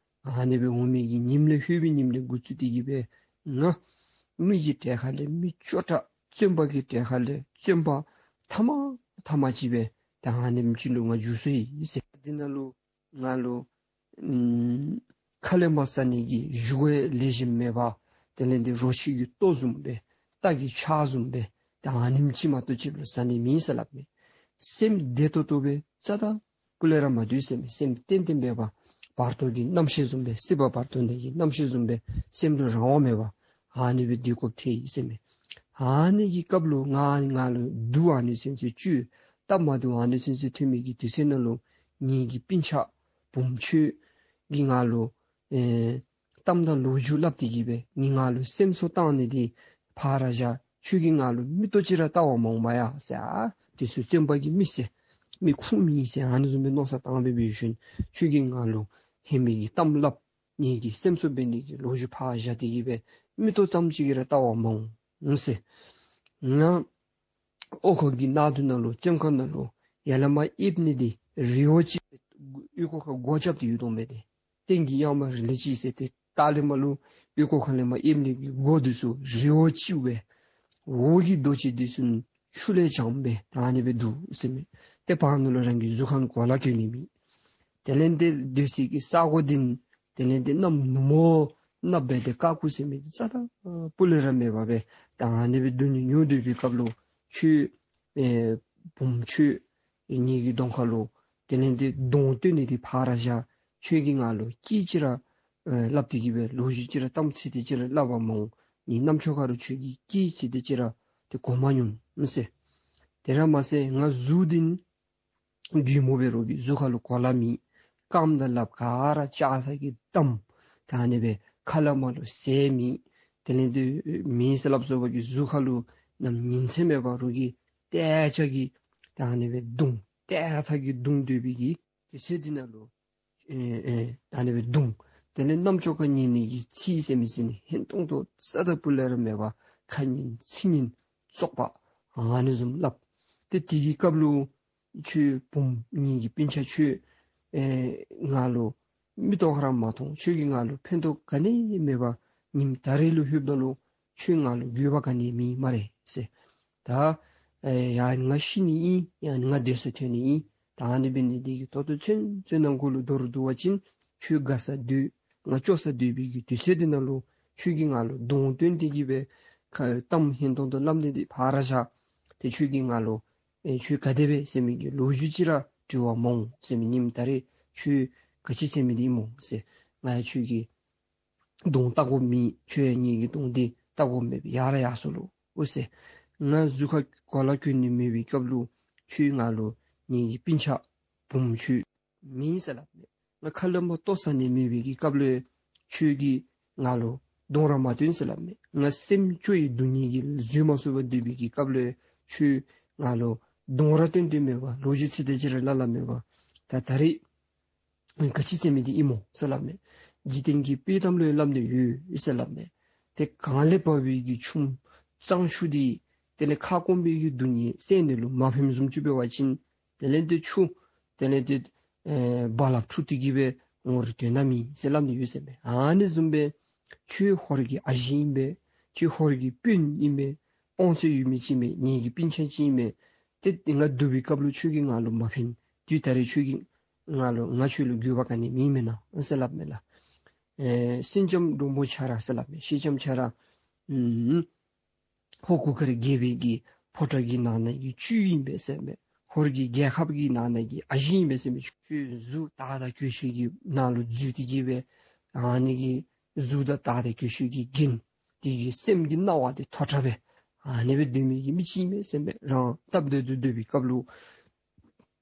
ཨ་ནི་སྦེ་འོང་མི་གི་ཉིནམ་ལས་ལྷོད་པའི་ཉིནམ་ལས་འགོ་བཙུགས་ཏེ་གི་སྦེ་ང་མི་གི་གྲལ་ཁ་ལས་མི་སྐྱོ་དྲགས་བཙོན་པ་གི་གྲལ་ཁ་ལས་བཙོན་པ་ཐ་མ་ཐ་མ་ཅིག་སྦེ་ད་ཨ་ནེམ་ཅིག་ལུ་ང་འགྱུར་སོ་ཡི་ཟེར། འདི་ནང་ལུ་ང་ལུ་ཨམ་ཁ་ལས་མར་ཟ་ནི་གི་བཞེས་སྒོ་ལེགས་ཤོམ་མེད་པར་དེ་ལས་འདི་རོ་ཁྱི་གི་ལྟོ་བཟུམ་སྦེ་རྟ་གི་ཆག་བཟུམ་སྦེ་ད་ཨ་ནེམ་ཅིག་མ་གཏོགས་ཅིག་ལུ་ཟ་ནི་མེད་ཟེར་སླབ་མས། སེམས་བདེ་ཏོག་ཏོ་སྦེ་རྩ་དང་སྤུ་ལས་ར་མ་སྡོད་ཟེར་མས། སེམས་ཏན་ཏན་སྦེ་བ་བར་དོ་གི་རྣམ་ཤེས་བཟུམ་སྦེ་སྲིད་པ་བར་དོ་ནང་གི་རྣམ་ཤེས་བཟུམ་སྦེ་སེམས་ལུ་རང་དབང་མེད་པར་ཨ་ནི་སྦེ་སྡོད་དགོཔ་ཐལ་ཡི་ཟེར་མས། ཨ་ནི་གི་སྐབས་ལུ་ང་ང་ལུ་སྡུག་ཨ་ནི་ཚུན་ཚོད་བཅུག་སྟབས་མ་བདེཝ་ཨ་ནི་ཚུན་ཚོད་ཐོན་མི་གི་དུས་ཚོད་ནང་ལུ་ངེ་གི་སྤུན་ཆ་བུམོ་ཁྱོད་ཀྱིས་ང་ལུ་ཨེ་གཏམ་དང་ལོ་རྒྱུས་སླབ་སྟེ་གི་སྦེ་ངེ་ང་ལུ་སེམས་གསོ་བཏང་ནི་འདི་ཕར་བཞག། ཁྱོད་ཀྱིས་ང་ལུ་མིག་ཏོ་ཅིག་ར་བལྟ་བར་མ་འོང་པ་ཡ་ཟེར། ཨ་དེ་ཚུ་བཙོན་པ་གི་མི་ཟེར་མི་ཁུངས་མེད་ཟེར་ཨ་ནི་བཟུམ་སྦེ་མནོ་བསམ་བཏང་སྦེ་འབད་ཞིནམ་ཁྱོད་ཀྱིས་ང་ལུ་ཧེ་མའི་གི་གཏམ་སླབ་ངེ་གི་སེམས་གསོ་འབད་ནི་གི་ལོ་རྒྱུས་ཕར་བཞག་སྟེ་གི་སྦེ་མིག་ཏོ་ཙམ་ཅིག་གིས་ར་བལྟ་བར་མ་འོང་ཟེར། ང་ཨོ་ཁོ་གི་ནང་དུ་ནང་ལུ་བཙོན་ཁང་ནང་ལུ་ཡར་ལས་མར་ཨེབ་ནི་འདི་རི་བོ་ཅིག་ཨོ་ཁོ་ཁ་སྒོ་རྐྱབ་སྟེ་ཡོད་དོ་མས་ཏེ། སྟེང་གི་ཡང་མ་རི་ལེ་ཅིག་ཟེར་ཏེ་ལྟག་ལས་མར་ལུ་ཨོ་ཁོ་ཁ་ལས་མར་ཨེབ་ནི་གི་སྒོ་འདི་ཚུ་རི་བོ་ཅིག་སྦེ་འོག་གི་རྡོ་ཅིག་འདི་ཚུ་ཆུ་ལས་བྱང་སྦེ་ད་ཨ་ནི་སྦེ་འདུག་ཟེར་མས། ཏེ་བར་ན་ལུ་རང་གི་གཟུགས་ཁར་གོ་ལ་གྱོན་ནི་མེད། དེ་ལས་འདི་སྡོད་སའི་གི་ས་གོ་འདི་དེ་ལས་འདི་གནམ་ནུབ་མོ་གནགཔོ་སྦེ་ཏེ་དཀར་ཁུ་ཟེར་མི་འདི་རྩ་དང་སྤུ་ལས་ར་མེད་པར་སྦེ་ད་ཨ་ནི་སྦེ་སྡུག་ནི་མྱོང་སྡོད་པའི་སྐབས་ལུ་ཁྱོད་ཨེ་བུམོ་ཁྱོད་ངེ་གི་གདོང་ཁ་ལུ་དེ་ལས་འདི་གདོང་སྟོན་ནི་འདི་ཕར་བཞག། ཁྱོད་ཀྱིས་ང་ལུ་སྐད་ཅིག་ར་ཨེ་སླབ་སྟེ་གི་སྦེ་ལོ་རྒྱུས་ཅིག་ར་གཏམ་ཚིག་དེ་ཅིག་ར་སླབ་པར་མ་འོང་། ངེའི་རྣམ་ཅོ་ཁ་རུ་ཁྱོད་ཀྱིས་སྐད་ཚིག་དེ་ཅིག་ར་ཏེ་གོ་མ་མྱོང་ཟེར། དེ་ར་མ་ཚད་ང་གཟུགས་འདི་རྒུད་མོ་སྦེ་རོགས་ཀྱི་གཟུགས་ཁ་ལུ་གོ་ལ་མེད། རྐངམ་དང་ལགཔ་ག་ར་ལྕགས་ཐག་གིས་བསྡམས། ད་ཨ་ནི་སྦེ་ཁ་ལས་མར་ལུ་ཟས་མེད། དེ་ལས་འདི་མེད་ཟེར་སླབ་སོ་བ་གི་གཟུགས་ཁ་ལུ་ནམ་ཉིན་མཚན་མེད་པར་རོགས་ཀྱི་ཏེ་ལྕགས་ཀྱི་ད་ཨ་ནི་སྦེ་མདུང་ཏེ་ཐག་གིས་བརྡུང་སྡོད་པའི་གི་དུས་ཚོད་འདི་ནང་ལུ་ཨེ་ཨེ་ད་ཨ་ནི་སྦེ་བརྡུང་། དེ་ལས་རྣམ་ཅོ་ཁར་ཉན་ནི་གི་ཚིག་ཟེར་མི་ཟེར་ནི་ཧན་ཏོང་ཏོ་རྩ་དང་སྤུ་ལས་ར་མེད་པར་ཁ་ཉན་ཚིག་ཉན་བཙོག་པ་ཨ་ནི་བཟུམ་སླབ། ཏེ་དེ་གི་སྐབས་ལུ་ཁྱོད་བུམོ་ངེ་གི་སྤུན་ཆ་ཁྱོད་ཨེ་ང་ལུ་མིག་ཏོ་ཁར་མ་མཐོང་། ཁྱོད་ཀྱིས་ང་ལུ་ཕན་ཐོགས་ག་ནི་མེད་པར་ཉིནམ་ད་རེས་ལུ་ལྷོདཔ་ད་ལུ་ཁྱོད་ང་ལུ་དགོས་པ་ག་ནི་མེད་སྨ་རེ་ཟེར། ད་ཨེ་ཡང་ང་ཤི་ནི་ཨིན་ཡང་ང་སྡོད་སར་ཐོན་ནི་ཨིན། ད་ཨ་ནི་འབད་ནི་འདི་གིས་ད་ལྟོ་ཚུན་ཚོད་ནང་འཁོད་ལུ་མདོར་བསྡུ་བ་ཅིན་ཁྱོད་དགའ་སར་སྡོད་ང་སྐྱོ་སར་སྡོད་པའི་གི་དུས་ཚོད་འདི་ནང་ལུ་ཁྱོད་ཀྱིས་ང་ལུ་གདོང་སྟོན་ཏེ་གི་སྦེ་ཁ་གཏམ་ཧན་ཏོང་ཏོ་སླབ་ནི་འདི་ཕར་བཞག། ཏེ་ཁྱོད་ཀྱིས་ང་ལུ་ཨེ་ཁྱོད་ག་དེ་སྦེ་ཟེར་མི་གི་ལོ་རྒྱུས་ཅིག་ར་དྲི་བར་མ་འོང་ཟེར་མས། ཉིནམ་ད་རེས་ཁྱོད་ག་ཅི་ཟེར་མི་འདི་ཨིན་མོ་ཟེར། ང་ཡང་ཁྱོད་ཀྱི་གདོང་བལྟ་དགོཔ་མེད། ཁྱོད་ཡང་ངེ་གི་གདོང་འདི་བལྟ་དགོཔ་མེད་པར་ཡར་ཡར་སོང་ལོ་འོ་ཟེར། ང་གཟུགས་ཁར་གོ་ལ་གྱོན་ནི་མེད་པའི་སྐབས་ལུ་ཁྱོད་ང་ལུ་ངེ་གི་སྤུན་ཆ་བུམོ་ཁྱོད་མེད་ཟེར་སླབ་མས། ང་ཁ་ལས་མར་ལྟོ་ཟ་ནི་མེད་པའི་གི་སྐབས་ལུ་ཁྱོད་ཀྱིས་ང་ལུ་གདོང་ར་མ་སྟོན་ཟེར་སླབ་མས། ང་སེམས་སྐྱོ་བའི་སྡུག་བསྔལ་གྱིས་བཟོད་མ་ཚུགས་པར་སྡོད་པའི་གི་སྐབས་ལུ་ཁྱོད་ང་ལུ་གདོང་ར་སྟོན་སྟོན་མེད་པར་ལོ་རྒྱུས་ཚིག་དེ་ཅིག་ར་སླབ་སླབ་མེད་པར་ད་ད་རེས་ག་ཅི་ཟེར་མི་འདི་ཨིན་མོ་ཟེར་སླབ་མས། འཇིག་རྟེན་གྱི་དཔྱེ་གཏམ་ལུ་སླབ་ནི་ཡོད་ཟེར་སླབ་མས། ཏེ་གངས་ལས་འབབ་པའི་གི་ཆུ་གཙང་ཆུ་འདི་དེ་ལས་ཁ་སྐོམ་པའི་གི་སྡུག་བསྔལ་སེལ་ནི་ལུ་མ་ཕན་བཟུམ་ཅིག་འབད་བ་ཅིན་དེ་ལས་འདི་ཆུ་དེ་ལས་འདི་ཨེ་རྦ་རླབས་འཁྲུགས་ཏེ་གི་སྦེ་ངོ་རིས་དོན་དག་མེད་ཟེར་སླབ་ནི་ཡོད་ཟེར་མས། ཨ་ནི་བཟུམ་སྦེ་ཁྱོད་ཧོར་གྱི་ཨ་ཞེ་ཨིན་པས། ཁྱོད་ཧོར་གྱི་སྤུན་ཨིན་པས། དབང་ཚད་ཡོད་མི་ཅིག་ཨིན་པས། ངེ་གི་སྤུན་ཆ་ཅིག་ཨིན་པས། ཏེ་ང་སྡུག་པའི་སྐབས་ལུ་ཁྱོད་ཀྱིས་ང་ལུ་མ་ཕན། དུས་ད་རེས་ཁྱོད་ཀྱིས་ང་ལུ་ང་ཁྱོད་ལུ་དགོས་པ་ག་ནི་མེད་མེན་ན་ཟེར་སླབ་མས་ལགས། ཨེ་སེང་ལྕམ་འབྲུག་མོ་ཁྱོད་ར་ཟེར་སླབ་མས། སེང་ལྕམ་ཁྱོད་ར་ཨུམ་ཧོར་གུར་དཀར་རྒྱལ་པོའི་གི་ཕོ་བྲང་གི་ནང་ན་གི་བཅུད་ཨིན་པས་ཟེར་མས། ཧོར་གྱི་རྒྱལ་ཁབ་ཀྱི་ནང་ན་གི་ཨ་ཞེ་ཨིན་པས་ཟེར་མས། ཁྱོད་གཟུགས་དར་དང་གོས་ཆེན་གྱི་ནང་ལུ་འཛུལ་ཏེ་གི་སྦེ་ཨ་ནི་གི་གཟུགས་དང་དར་དང་གོས་ཆེན་གྱིས་བརྒྱན། དེ་གི་སེམས་ཀྱི་སྣང་བ་དེ་མཐོ་དྲགས་སྦེ་ཨ་ནི་སྦེ་སྡོད་མི་གི་མི་ཅིག་ཨིན་མས་ཟེར་མས། རང་སྟབས་བདེ་ཏོག་ཏོ་སྡོད་པའི་སྐབས་ལུ་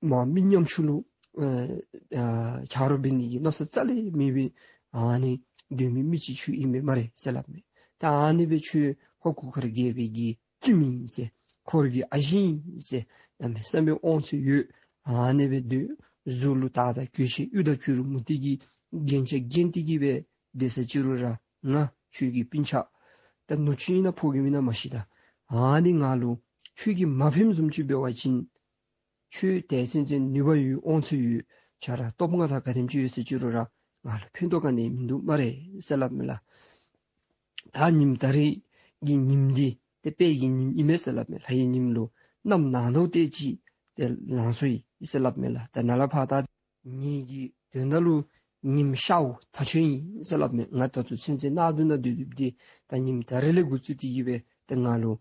མ་མི་ཉམ་ཆུང་ལུ་ཨ་ཨ་ཆ་རོགས་འབད་ནི་གི་མནོ་བསམ་རྩ་ལས་མེད་པའི་ཨ་ནི་སྡོད་མི་མི་ཅིག་ཁྱོད་ཨིན་མས་སྨ་རེ་ཟེར་སླབ་མས། ད་ཨ་ནི་སྦེ་ཁྱོད་ཧོར་གུར་དཀར་རྒྱལ་པོའི་གི་བཙུནམོ་ཨིན་ཟེར། ཧོར་གྱི་ཨ་ཞེ་ཨིན་ཟེར། གནམ་མེད་ས་མེད་དབང་ཚད་ཡོད། ཨ་ནི་སྦེ་སྡོད། གཟུགས་ལུ་དར་དང་གོས་ཆེན་གཡུ་དང་བྱུ་རུ་མུ་ཏིག་གི་རྒྱན་ཆ་བརྒྱན་ཏེ་གི་སྦེ་སྡོད་ས་ཅི་རུང་ར་ང་ཁྱོད་ཀྱི་སྤུན་ཆ། ད་ནུ་གཅུང་ཨིན་ན་ཕོ་རྒནམ་ཨིན་ན་མ་ཤེས་ད། ཨ་ནི་ང་ལུ་ཁྱོད་ཀྱིས་མ་ཕནམ་བཟུམ་ཅིག་འབད་བ་ཅིན་ཁྱོད་དེ་སེམས་ཅན་ནུས་པ་ཡོད་དབང་ཚད་ཡོད་ཁྱོད་ར་སྟོབས་མངའ་ཐང་ག་དེམ་ཅིག་ཡོད་ཟེར་ཅི་རུང་ར་ང་ལུ་ཕན་ཐོགས་ག་ནི་མིན་འདུག་སྨ་རེ་ཟེར་སླབ་མས་ལགས། ད་ཉིམ་ད་རིས་ཀྱི་ཉིམ་འདི་ཏེ་དཔལ་གྱི་ཉིམ་ཨིན་མས་ཟེར་སླབ་མས། ལྷ་ཡི་ཉིམ་ལུ་གནམ་ནངས་དོག་ཏེ་ཅིག་ཏེ་ལང་སོ་ཡི་ཟེར་སླབ་མས་ལགས། ད་ནཱ་ལས་ཕར་ད་ངེ་གི་དོན་དག་ལུ་ཉིམ་ཤརཝ་ཐག་ཆོད་ཨིན་ཟེར་སླབ་མས། ང་ད་ལྟོ་ཚུན་ཚོད་གནག་དུང་ནང་སྡོད་སྡོདཔ་འདི་ད་ཉིམ་ད་རིས་ལས་འགོ་བཙུགས་ཏེ་གི་སྦེ་ཏེ་ང་ལུ་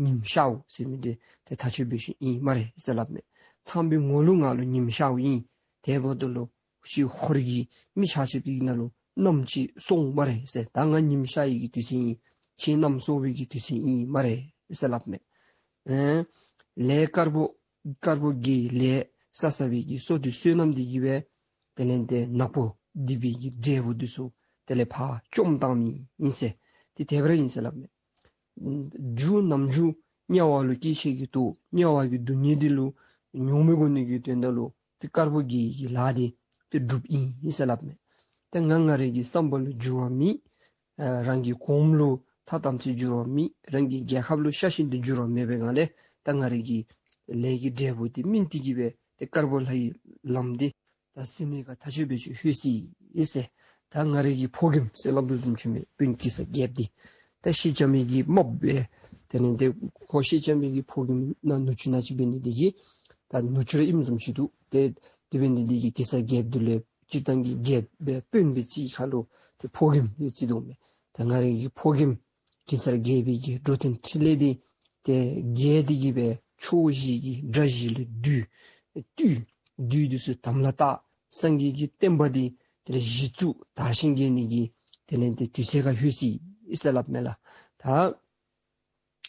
ཉིམ་ཤརཝ་ཟེར་མི་འདི་ཏེ་ཐག་ཆོད་སྦེ་ཞིནམ་ཨིན་སྨ་རེ་ཟེར་སླབ་མས། ཚངས་པའི་ངོ་ལུ་ང་ལུ་ཉིམ་ཤརཝ་ཨིན། དེ་འབདཝ་ད་ལུ་ཁྱོད་ཧོར་གྱི་མི་ཆ་ཁྱབ་ཀྱི་ནང་ལུ་གནམ་ཅིག་སོང་སྨ་རེ་ཟེར། ད་ང་ཉིམ་ཤར་ཡི་གི་དུས་ཚོད་ཨིན། ཁྱོད་གནམ་སོང་བའི་གི་དུས་ཚོད་ཨིན་སྨ་རེ་ཟེར་སླབ་མས། ཨེ་ལས་དཀར་པོ་དཀར་པོ་གི་ལས་བསགས་བསགས་པའི་གི་སོ་འདི་བསོད་ནམས་འདི་གིས་སྦེ་དེ་ལས་ཏེ་ནག་པོ་སྡིག་པའི་གི་འབྲས་བུ་འདི་ཚུ་དེ་ལས་ཕར་བཅོམ་བཏང་མི་ཨིན་ཟེར། ཏེ་དེ་སྦེ་ར་ཨིན་ཟེར་སླབ་མས། རྒྱུ་ནམ་རྒྱུན་དམྱལ་བ་ལུ་སྐྱེ་ཤེས་ཀྱི་དུས་དམྱལ་བ་གི་སྡུག་བསྔལ་འདི་ལུ་མྱོང་མི་དགོ་ནི་གི་དོན་དག་ལུ་ཏེ་དཀར་པོ་གི་གི་ལཱ་འདི་ཏེ་སྒྲུབ་ཨིན་ཟེར་སླབ་མས། ཏེ་ང་ང་རའི་གི་བསམ་པ་ལུ་འགྱུར་བ་མེད། ཨ་རང་གི་གོངམ་ལུ་ཐ་དམ་ཚིག་འགྱུར་བ་མེད། རང་གི་རྒྱལ་ཁབ་ལུ་ཤ་ཞེན་འདི་འགྱུར་བ་མེད་པའི་ངང་ལས་ད་ང་རའི་གི་ལས་ཀྱི་འབྲས་བུ་འདི་སྨིན་ཏེ་གི་སྦེ་ཏེ་དཀར་པོ་ལྷ་ཡི་ལམ་འདི་ད་ཟིན་ནི་ག་ཐག་ཆོད་སྦེ་ཅིག་ལྷོད་ཅི་ཨིན་ཟེར། ད་ང་རའི་གི་ཕོ་རྒནམ་ཟེར་སླབ་དོ་བཟུམ་ཅིག་མས། དཔོན་གེ་སར་རྒྱལཔོ་འདི་ད་ཤེས་བྱ་མི་གི་རྨགཔ་སྦེ་དེ་ལས་ཏེ་ཁོ་ཤེས་བྱ་མི་གི་ཕོ་རྒནམ་ནང་ནུ་གཅུང་ནང་ཅིག་འབད་ནི་འདི་གིས་ད་ནུ་གཅུང་ར་ཨིནམ་བཟུམ་ཅིག་འདུག། ཏེ་དེ་འབད་ནི་འདི་གིས་གེ་སར་རྒྱལཔོ་འདི་ལས་སྤྱིར་བཏང་གི་རྒྱལཔོ་སྦེ་དཔོན་སྦེ་རྩིས་ཁར་ལུ་ཏེ་ཕོ་རྒནམ་སྦེ་རྩིས་དོ་མས། ད་ང་རའི་གི་ཕོ་རྒནམ་གེ་སར་རྒྱལ་པོའི་གི་འགྲོ་དོན་འཕྲིན་ལས་འདི་ཏེ་རྒྱས་ཏེ་གི་སྦེ་ཕྱོགས་བཞི་གི་དགྲ་བཞི་ལུ་བཏུལ་བཏུལ་བདུད་འདི་ཚུ་དམ་ལ་བཏགས། སངས་རྒྱས་ཀྱི་བསྟན་པ་འདི་དེ་ལས་གཞི་བཙུགས་དར་ཞིང་རྒྱས་ནི་གི་དེ་ལས་ཏེ་དུས་ཚོད་ཁར་ལྷོད་ཅི་ཨིན་ཟེར་སླབ་མས་ལགས། ད་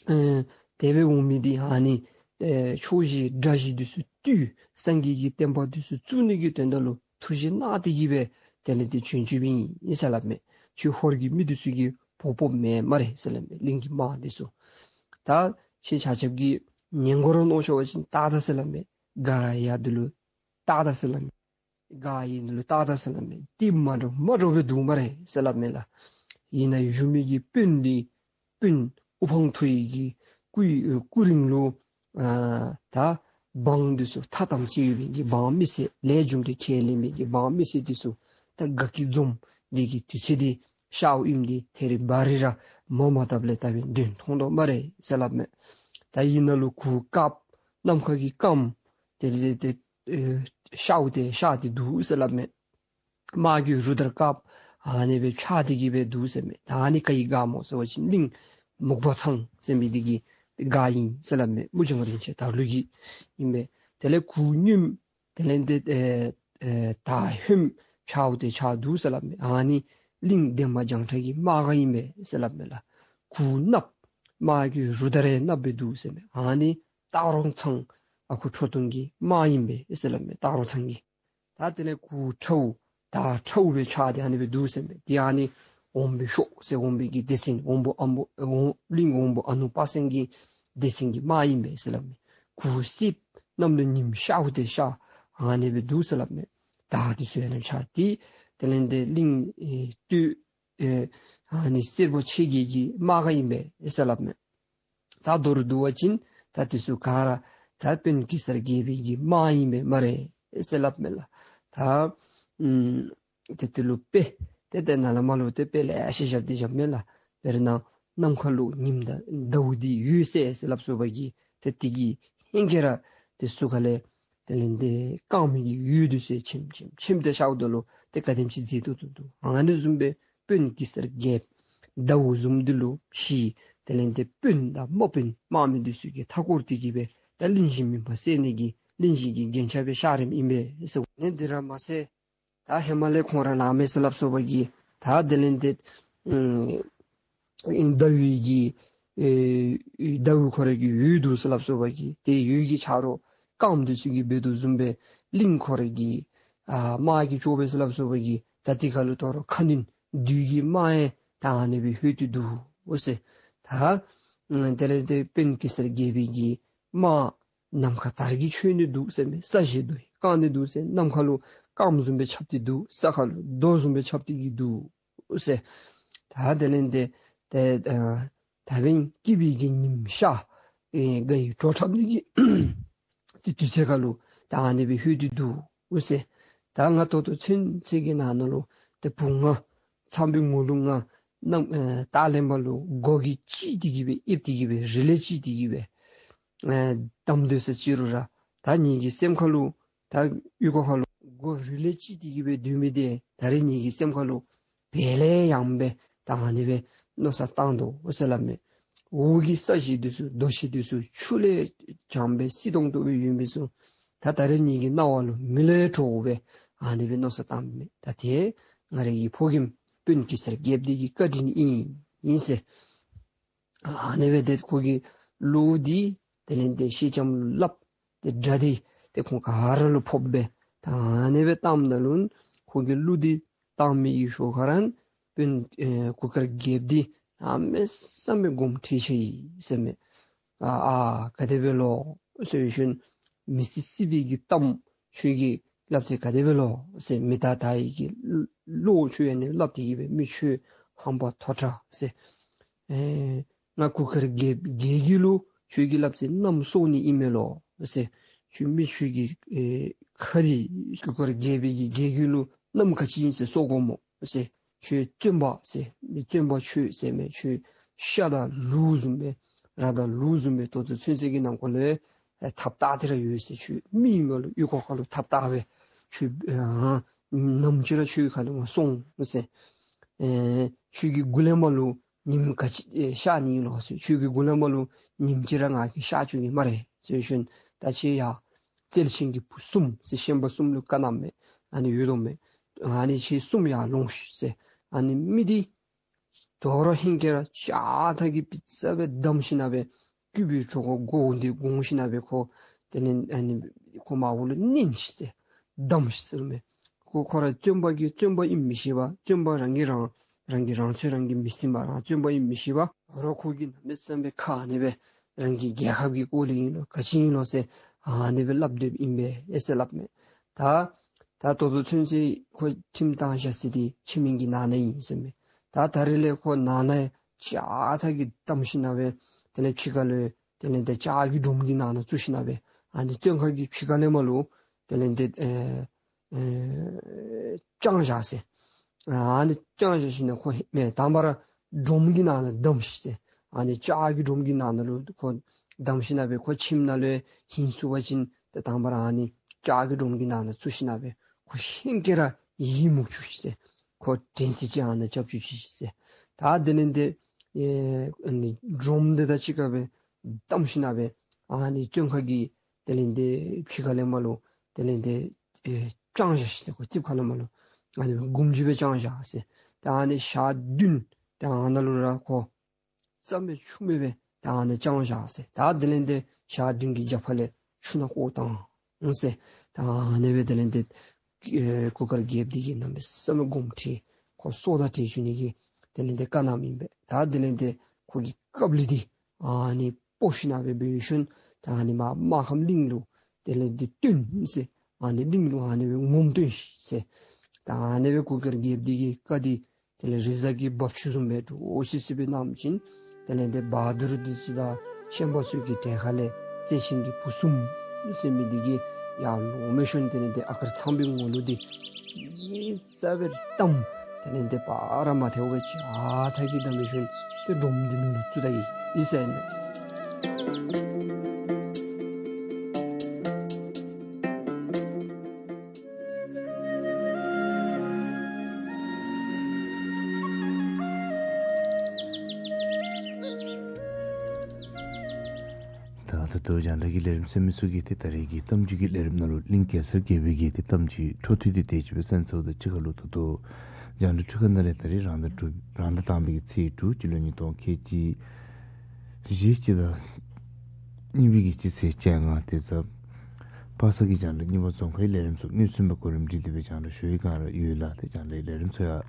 ཨེ་དེ་སྦེ་འོང་མི་འདི་ཨ་ནི་ཨེ་ཕྱོགས་བཞི་དགྲ་བཞི་འདི་ཚུ་བཏུལ་སངས་རྒྱས་ཀྱི་བསྟན་པ་འདི་ཚུ་བཙུགས་ནི་གི་དོན་དག་ལུ་ཐུགས་བཞེད་གནང་སྟེ་གི་སྦེ་དེ་ལས་ཏེ་བྱོན་བྱོནམ་ཨིན་ཟེར་སླབ་མས། ཁྱོད་ཧོར་གྱི་མི་འདི་ཚུ་གིས་འབོ་འབོཝ་མེན་སྨ་རེ་ཟེར་སླབ་མས། གླིང་གི་དམག་འདི་ཚུ། ད་ཁྱེད་ཆ་ཁྱབ་ཀྱིས་ཉན་དགོ་རུང་མནོ་ཆོག་པ་ཅིན་ཏག་ཏག་ཟེར་སླབ་མས། ག་ར་ཡ་འདི་ལུ་ཏག་ཏག་ཟེར་སླབ་མས། ག་ཡི་འདི་ལུ་ཏག་ཏག་ཟེར་སླབ་མས། ཏེ་མ་འདྲཝ་མ་འདྲཝ་སྦེ་འདུག་སྨ་རེ་ཟེར་སླབ་མས་ལགས། ཨིན་ན་བཞུགས་མི་གི་དཔོན་འདི་དཔོན་དབུ་འཕང་མཐོ་ཡི་གི་སྐུ་ཡི་སྐུ་རིང་ལུ་ཨ་ད་འབངས་འདི་ཚུ་ཐ་དམ་ཚིག་ཡོད་པའི་གི་འབངས་མི་སེར་ལས་རྒྱུ་འབྲས་ཁས་ལེན་མི་གི་འབངས་མི་སེར་འདི་ཚུ་ད་དགའ་སྐྱིད་འཛོམས་འདི་གི་དུས་ཚོད་འདི་ཤརཝ་ཨིནམ་འདི་ཐད་རི་བ་རི་ར་མ་མ་བཏབ་ལས་བཏབ་སྦེ་དོན་མཐོང་དོ་སྨ་རེ་ཟེར་སླབ་མས། ད་ཨིན་ན་ལུ་གུར་དཀརཔོ་ནམ་མཁའ་གི་སྐརམ་དེ་ལས་ཏེ་ཨེ་ཤརཝ་ཏེ་ཤར་ཏེ་འདུག་ཟེར་སླབ་མས། དམག་གི་རུ་དར་དཀརཔོ་ཨ་ནི་སྦེ་འཕྱར་ཏེ་གི་སྦེ་འདུག་ཟེར་མས། ད་ཨ་ནི་ག་གི་སྒར་སྨོ་ཟེར་བ་ཅིན་གླིང་མུག་པ་ཚང་ཟེར་མི་འདི་གི་སྒར་ཨིན་ཟེར་སླབ་མས། མུ་བྱང་རིན་ཆེན་དར་ལུ་གི་ཨིན་མས། དེ་ལས་གུར་སྔོནམོ་དེ་ལས་ཏེ་ཨེ་ཨེ་དར་ཧོནམོ་འཕྱརཝ་ཏེ་འཕྱར་འདུག་ཟེར་སླབ་མས། ཨ་ནི་གླིང་འདན་མ་བྱང་ཁྲ་གི་དམག་སྒར་ཨིན་མས་ཟེར་སླབ་མས་ལགས། གུར་གནགཔོ་དམག་གི་རུ་དར་ཡང་གནགཔོ་སྦེ་འདུག་ཟེར་མས། ཨ་ནི་སྟག་རོང་ཚང་ཨ་ཁུ་ཁྲོ་ཐུང་གི་དམག་ཨིན་པས་ཟེར་སླབ་མས། སྟག་རོང་ཚང་གི། ད་དེ་ལས་གུར་ཁྲཝ་དར་ཁྲཝ་སྦེ་འཕྱར་ཏེ་ཨ་ནི་སྦེ་འདུག་ཟེར་མས། དེ་ཨ་ནི་འོམ་བུའི་ཤོག་ཟེར་འོམ་བུའི་གི་སྡེ་ཚན་འོམ་བུ་ཨམ་བུ་འོ་གླིང་འོམ་བུ་ཨ་ནུ་པ་སངས་ཀྱི་སྡེ་ཚན་གྱི་དམག་ཨིན་པས་ཟེར་སླབ་མས། གུར་སེརཔོ་གནམ་ལུ་ཉིམ་ཤརཝ་ཏེ་ཤར་ཨ་ནི་སྦེ་འདུག་ཟེར་སླབ་མས། དར་འདི་ཚུ་ཡང་ནཱ་འཕྱར་ཏེ་དེ་ལས་ཏེ་གླིང་ཨེ་སྟོད་ཨེ་ཨ་ནི་སེར་པོ་ཆེ་གེ་གི་དམག་སྒར་ཨིན་པས་ཟེར་སླབ་མས། ད་མདོར་བསྡུ་བ་ཅིན་ད་འདི་ཚུ་ག་ར་ད་དཔོན་གེ་སར་རྒྱལ་པོའི་གི་དམག་ཨིན་པས་སྨ་རེ་ཟེར་སླབ་མས་ལགས། ད་ཨམ་ཏེ་དེ་ལུ་དཔེ་ཏེ་ཏེ་ནཱ་ལས་མར་ལུ་ཏེ་དཔེ་ལེ་ཤ་བཞག་སྟེ་བཞགཔ་མས་ལགས། དཔེར་ན་ནམ་མཁའ་ལུ་ཉིམ་དང་ཟླཝ་འདི་ཡོད་ཟེར་ཟེར་སླབ་སོང་བ་གི་ཏེ་དེ་གི་ཧེང་སྐལ་ར་ཏེ་ཚུར་ཁ་ལས་དེ་ལས་ཏེ་སྐརམ་གྱི་འོད་འདི་ཚུ་ཆེམ་ཆེམ་ཆེམ་སྟེ་ཤརཝ་ད་ལུ་ཏེ་ག་དེམ་ཅིག་མཛེས་སྡུག་ཏོག་ཏོ་འདུག། ཨ་ནི་བཟུམ་སྦེ་དཔོན་གེ་སར་རྒྱལཔོ་ཟླཝ་བཟུམ་འདི་ལུ་ཤི་དེ་ལས་ཏེ་དཔོན་དང་དམག་དཔོན་དམག་མི་འདི་ཚུ་གིས་མཐའ་བསྐོར་ཏེ་གི་སྦེ་ད་གླིང་བཞི་མུན་པ་སེལ་ནི་གི་གླིང་བཞི་གི་རྒྱན་ཆ་སྦེ་ཤར་རནམ་ཨིན་པས་ཟེར། ཨ་ནི་འདི་ར་མ་ཚད་ད་ཧེ་མ་ལས་ཁོང་ར་ནཱ་མས་ཟེར་སླབ་སོང་བ་གི་ད་དེ་ལས་ཏེ་ཨམ་ཟླ་འོད་ཀྱི་ཨེ་ཟླཝ་ཁོ་ར་གི་འོད་འདུག་ཟེར་སླབ་སོང་བ་གི་ཏེ་འོད་ཀྱི་ཆ་རོགས་སྐརམ་འདི་ཚུ་གིས་འབད་དོ་བཟུམ་སྦེ་གླིང་ཁོ་ར་གི་ཨ་དམག་གི་ཅོག་སྦེ་ཟེར་སླབ་སོང་བ་གི་ད་འདི་ཁ་ལུ་དོ་རུང་ཁ་གནོན་བདུད་ཀྱི་དམག་ཡང་ད་ཨ་ནི་སྦེ་ལྷོད་དེ་འདུག་ཟེར། ད་དེ་ལས་ཏེ་དཔོན་གེ་སར་རྒྱལ་པོའི་གི་དམག་ནམ་མཁའ་དར་གྱིས་ཆོད་ནི་འདུག་ཟེར་མས། ས་གཞི་རྡོ་བཀང་ནི་འདུག་ཟེར། ནམ་མཁའ་ལུ་སྐརམ་བཟུམ་སྦེ་ཁྱབ་སྟེ་འདུག། ས་ཁ་ལུ་རྡོ་བཟུམ་སྦེ་ཁྱབ་སྟེ་གི་འདུག་ཟེར། ད་དེ་ལས་ཏེ་ཏེ་ཨ་ད་འབདན་སྐྱིད་པའི་གི་ཉིམ་ཤར་ ཨེ་དགའ་ཡི་བྲོ་འཁྲབ་ནི་གི་ཏེ་དུས་ཚོད་ཁ་ལུ་ད་ཨ་ནི་སྦེ་ལྷོད་དེ་འདུག་ཟེར། ད་ང་ད་ལྟོ་ཚུན་ཚོད་ཀྱི་ནང་ན་ལུ་ཏེ་བུ་ང་ཚངས་པའི་ངོ་ལུ་ང་ནམ་ཨེ་ད་ལེན་པ་ལུ་མགུ་གིས་བཅིངས་ཏེ་གི་སྦེ་ཨེབ་སྟེ་གི་སྦེ་རི་ལས་བཅིངས་ཏེ་གི་སྦེ་ཨེ་བསྡམས་སྡོད་ས་ཅིག་རུང་ར་ད་ངེ་གི་སེམས་ཁ་ལུ་ད་ཡུལ་སྐོར་ཁ་ལུ་མགུ་རི་ལས་བཅིངས་ཏེ་གི་སྦེ་སྡོད་མི་འདི་ད་རེས་ངེ་གི་སེམས་ཁ་ལུ་དཔེ་ལས་ཡང་སྦེ་ད་ཨ་ནི་སྦེ་མནོ་བསམ་བཏང་དོ་ཟེར་སླབ་མས། འོག་གི་ས་གཞི་འདི་ཚུ་རྡོ་གཞི་འདི་ཚུ་ཆུ་ལས་ཡང་སྦེ་བསིལ་ཏོང་ཏོ་སྦེ་ཡོད་མི་ཚུ་ད་ད་རེས་ངེ་གི་སྣང་བ་ལུ་མི་ལུས་འདྲཝ་སྦེ་ཨ་ནི་སྦེ་མནོ་བསམ་བཏངམ་མས། ད་ཏེ་ང་རའི་གི་ཕོ་རྒནམ་དཔོན་གེ་སར་རྒྱལཔོ་འདི་གི་བཀའ་དྲིན་ཨིན་ཨིན་ཟེར། ཨ་ནི་སྦེ་ཏེ་ཁོ་གིས་གླུ་འདི་དེ་ལས་ཏེ་སེང་ལྕམ་ལུ་སླབ། ཏེ་སྒྲ་འདི་ཏེ་ཁོང་ག་ར་ལུ་ཕོགཔ་སྦེ་ད་ཨ་ནི་སྦེ་བཏངམ་ད་ལུ་ཁོ་གིས་གླུ་འདི་བཏང་མི་གི་ཞོར་ཁར་ར་དཔོན་ཨེ་གུར་དཀར་རྒྱལཔོ་འདི་གནམ་མེད་ས་མེད་དགོངསམ་ཁྲེལ་ཆགས་ཡི་ཟེར་མས། ཨ་ཨ་ག་དེ་སྦེ་ལོ་ཟེར་ཞིནམ་མི་སྲིད་སྲིད་པའི་གི་གཏམ་ཁྱོད་ཀྱིས་སླབ་ཚད་ག་དེ་སྦེ་ལོ་ཟེར། མི་ད་ད་ཡི་གི་བློ་ཁྱོད་ཡང་ནི་སླབ་སྟེ་གི་སྦེ་མི་ཁྱོད་ཧམ་པ་མཐོ་དྲགས་ཟེར། ཨེ་ང་གུར་དཀར་རྒྱལ་རྒྱལ་གྱི་ལུ་ཁྱོད་ཀྱིས་སླབ་ཚད་མནའམ་སྲོག་ནི་ཨིན་མས་ལོ་ཟེར། ཁྱོད་མི་ཁྱོད་ཀྱི་ཨེ་ཁ་རི་གུར་དཀར་རྒྱལ་པོའི་གི་རྒྱལ་གྱི་ལུ་མནའམ་ག་ཅི་ཨིན་ཟེར་སྲོག་དགོ་མོ་ཟེར། ཁྱོད་བཙོན་པ་ཟེར་མི་བཙོན་པ་ཁྱོད་ཟེར་མས། ཁྱོད་ཤ་དང་ལུག་བཟུམ་སྦེ་ར་དང་ལུག་བཟུམ་སྦེ་ད་ལྟོ་ཚུན་ཚོད་ཀྱི་ནང་འཁོད་ལུ་ཨེ་ཐབས་བརྟག་སྟེ་ར་ཡོད་ཟེར། ཁྱོད་མི་ཨིན་མས་ལོ། ཡུལ་སྐོར་ཁ་ལུ་ཐབས་བརྟག་སྦེ་ཁྱོད་ཨ་ནམ་ཅིག་ར་ཁྱོད་ཁ་ལུ་མ་སོང་ཟེར། ཨེ་ཁྱོད་ཀྱི་མགུ་ལས་མར་ལུ་ཉིམ་ག་ཅི་ཨེ་ཤར་ནི་ལོ་ཟེར། ཁྱོད་ཀྱི་མགུ་ལས་མར་ལུ་ཉིམ་ཅིག་ར་ང་གིས་ཤར་བཅུག་ནི་སྨ་རེ་ཟེར་ཞིནམ་ད་ཁྱོད་ཡར་རྩལ་ཆེན་གྱི་བུ་གསུམ་ཟེར་ཤན་པ་གསུམ་ལུ་བཀའ་གནངམ་མས། ཨ་ནི་ཡོད་དོ་མས། ཨ་ནི་ཁྱེད་གསུམ་ཡར་ལོངས་ཤིག་ཟེར། ཨ་ནི་མི་འདི་དོ་རུང་ཧེང་སྐལ་ར་ལྕགས་ཐག་གིས་སྦེ་རྩ་སྦེ་བསྡམས་ཞིནམ་སྦེ་སྐུད་པའི་གྲོགས་ཁོ་མགོ་འདི་དགོང་ཞིནམ་སྦེ་ཁོ་དེ་ལས་ཨ་ནི་ཁོ་མར་འོག་ལུ་མནན་ཤིག་ཟེར། བསྡམས་ཤིག་ཟེར་མས། ཁོ་ཁོ་ར་བཙོན་པ་གི་བཙོན་པ་ཨིནམ་མི་ཤེས་པར་བཙོན་པ་རང་གིས་རང་རང་གིས་རང་ཚོད་རང་གིས་མི་ཟིན་པར་རང་བཙོན་པ་ཨིནམ་མི་ཤེས་པར་དོ་རུང་ཁོ་གིས་གནམ་མེད་ས་མེད་ཁ་ཨ་ནི་སྦེ་རང་གི་རྒྱལ་ཁབ་ཀྱི་སྐོར་ལས་ཨིན་ལོ་ག་ཅི་ཨིན་ལོ་ཟེར་ཨ་ནི་སྦེ་སླབ་སྡོདཔ་ཨིན་པས་ཨེ་ཟེར་སླབ་མས། ད་ད་ད་ལྟོ་ཚུན་ཚོད་ཁོ་ཁྲིམས་བཏང་བཞག་ས་འདི་ཁྱིམ་གྱི་ནང་ན་ཨིན་ཟེར་མས། ད་ད་རེས་ལས་ཁོ་ནང་ན་ལྕགས་ཐག་གིས་བསྡམས་ཞིནམ་སྦེ་དེ་ལས་ཕྱི་ཁ་ལུ་དེ་ལས་ཏེ་ལྕགས་ཀྱི་སྒྲོམ་གྱི་ནང་ན་བཙུགས་ཞིནམ་སྦེ་ཨ་ནི་བཙོན་ཁང་གི་ཕྱི་ཁ་ལས་མར་ལུ་དེ་ལས་ཏེ་ཨེ་ཨེ་དཔྱངས་བཞག་ཟེར། ཨ་ནི་དཔྱངས་བཞག་ཞིནམ་ཁོ་ཧེ་མ་དང་པ་ར་སྒྲོམ་གྱི་ནང་ན་བསྡམས་ཤིག་ཟེར། ཨ་ནི་ལྕགས་ཀྱི་སྒྲོམ་གྱི་ནང་ན་ལུ་ཁོ་བསྡམས་ཞིནམ་སྦེ་ཁོ་ཁྱིམ་ནང་ལུ་ཧིང་སུ་བ་ཅིན་ཏེ་དང་པ་ར་ཨ་ནི་ལྕགས་ཀྱི་སྒྲོམ་གྱི་ནང་ན་བཙུགས་ཞིནམ་སྦེ་ཁོ་ཧེང་སྐལ་ར་ཡི་མུག་བཅུག་ཤིག་ཟེར། ཁོ་དྲན་ཚད་ཅིག་ཨ་ནཱ་རྐྱབ་བཅུག་ཤིག་ཟེར། ད་དེ་ལས་ཏེ་ཨེ་ཨ་ནི་སྒྲོམ་འདི་དང་གཅིག་ཁར་སྦེ་བསྡམས་ཞིནམ་སྦེ་ཨ་ནི་བཙོན་ཁང་གི་དེ་ལས་ཏེ་ཕྱི་ཁ་ལས་མར་ལུ་དེ་ལས་ཏེ་ཨེ་དཔྱངས་བཞག་ཤིག་ཟེར། ཁོ་རྩིགཔ་ཁ་ལས་མར་ལུ་ཨ་ནི་སྒྲོམ་གྱིས་སྦེ་དཔྱངས་བཞག་ཟེར། ད་ཨ་ནི་ཞག་བདུན་ད་ཨ་ནཱ་ལུ་ར་ཁོ་རྩ་མེད་ཆུ་མེད་སྦེ་ད་ཨ་ནི་དཔྱངས་བཞག་ཟེར། ད་དེ་ལས་ཏེ་ཞག་བདུན་གྱི་རྒྱབ་ཁ་ལས་ཆུ་ནང་བཀོ་བཏང་ཟེར། ད་ཨ་ནི་སྦེ་དེ་ལས་ཏེ་ཨེ་གུར་དཀར་རྒྱལཔོ་འདི་གིས་གནམ་མེད་ས་མེད་དགོངསམ་ཁྲེལ་ཁོ་སྲོག་དང་བྲལ་བཅུག་ནི་གི་དེ་ལས་ཏེ་བཀའ་གནངམ་ཨིན་པས། ད་དེ་ལས་ཏེ་ཁོ་གིས་ཀབ་ལི་འདི་ཨ་ནི་སྤོ་ཞིནམ་སྦེ་འབད་ཞིནམ་ད་ཨ་ནི་མར་སྨར་ཁམས་གླིང་ལུ་དེ་ལས་ཏེ་བཏོན་ཟེར། ཨ་ནི་གླིང་ལུ་ཨ་ནི་སྦེ་ངོམ་བཏོན་ཤིག་ཟེར། ད་ཨ་ནི་སྦེ་གུར་དཀར་རྒྱལཔོ་འདི་གིས་བཀའ་འདི་དེ་ལས་རི་གཟར་གྱི་རྦབ་ཆུ་བཟུམ་སྦེ་འདྲོག་སི་སི་སྦེ་གནངམ་ཅིག་དེ་ལས་ཏེ་བ་དུར་འདི་ཚུ་དང་ཤན་པ་ཚུ་གི་གྲལ་ཁ་ལས་རྩལ་ཆེན་གྱི་བུ་གསུམ་ཟེར་མི་འདི་གིས་ཡར་ལོང་འབད་ཞིནམ་དེ་ལས་ཏེ་ཨ་དཀར་ཚངས་པའི་ངོ་ལུ་འདི་རྩ་སྦེ་བསྡམས། དེ་ལས་ཏེ་བར་མ་ཐལཝ་སྦེ་ལྕགས་ཐག་གིས་བསྡམས་ཞིནམ་ཏེ་སྒྲོམ་འདི་ནང་ལུ་བཙུགས་ད་ཡི་ཟེར་ཨིན་མས། ད་ད་ལྟོ་རྒྱང་བསྒྲགས་ཀྱི་ལས་རིམ་གསན་མི་ཚུ་གིས་ཏེ་ད་རེས་ཀྱི་གཏམ་རྒྱུད་ཀྱི་ལས་རིམ་ནང་ལུ་གླིང་གེ་སར་རྒྱལ་པོའི་གི་ཏེ་གཏམ་རྒྱུད་འཕྲོ་མཐུད་དེ་དེ་ཅིག་སྦེ་གསན་ཚརཝ་དང་གཅིག་ཁར་ལུ་ད་ལྟོ་རྒྱང་བསྒྲགས་འཕྲུལ་ཁང་ནང་ལས་ད་རེས་རང་ཟླ་དྲུག་རང་ཟླ་དང་པའི་གི་ཚེས་དྲུག་སྤྱི་ལོ་ཉིས་སྟོང་ཁལ་གཅིག་བཞི་སྤྱི་ཟླ་གཉིས་པའི་གི་སྤྱི་ཚེས་བཅོ་ལྔ་དེ་ཚེ་ པ་སངས་གི་རྒྱང་བསྒྲགས་རྙིང་པ་རྫོང་ཁའི་ལས་རིམ་ཚུ་དངོས་སུ་མའི་གོ་རིམ་སྒྲིག་སྟེ་སྦེ་རྒྱང་བསྒྲགས་ཞུ་བའི་བསྒང་ར་ཡོད་ལགས། ཏེ་རྒྱང་བསྒྲགས་ལས་རིམ་ཚུ་ཡང་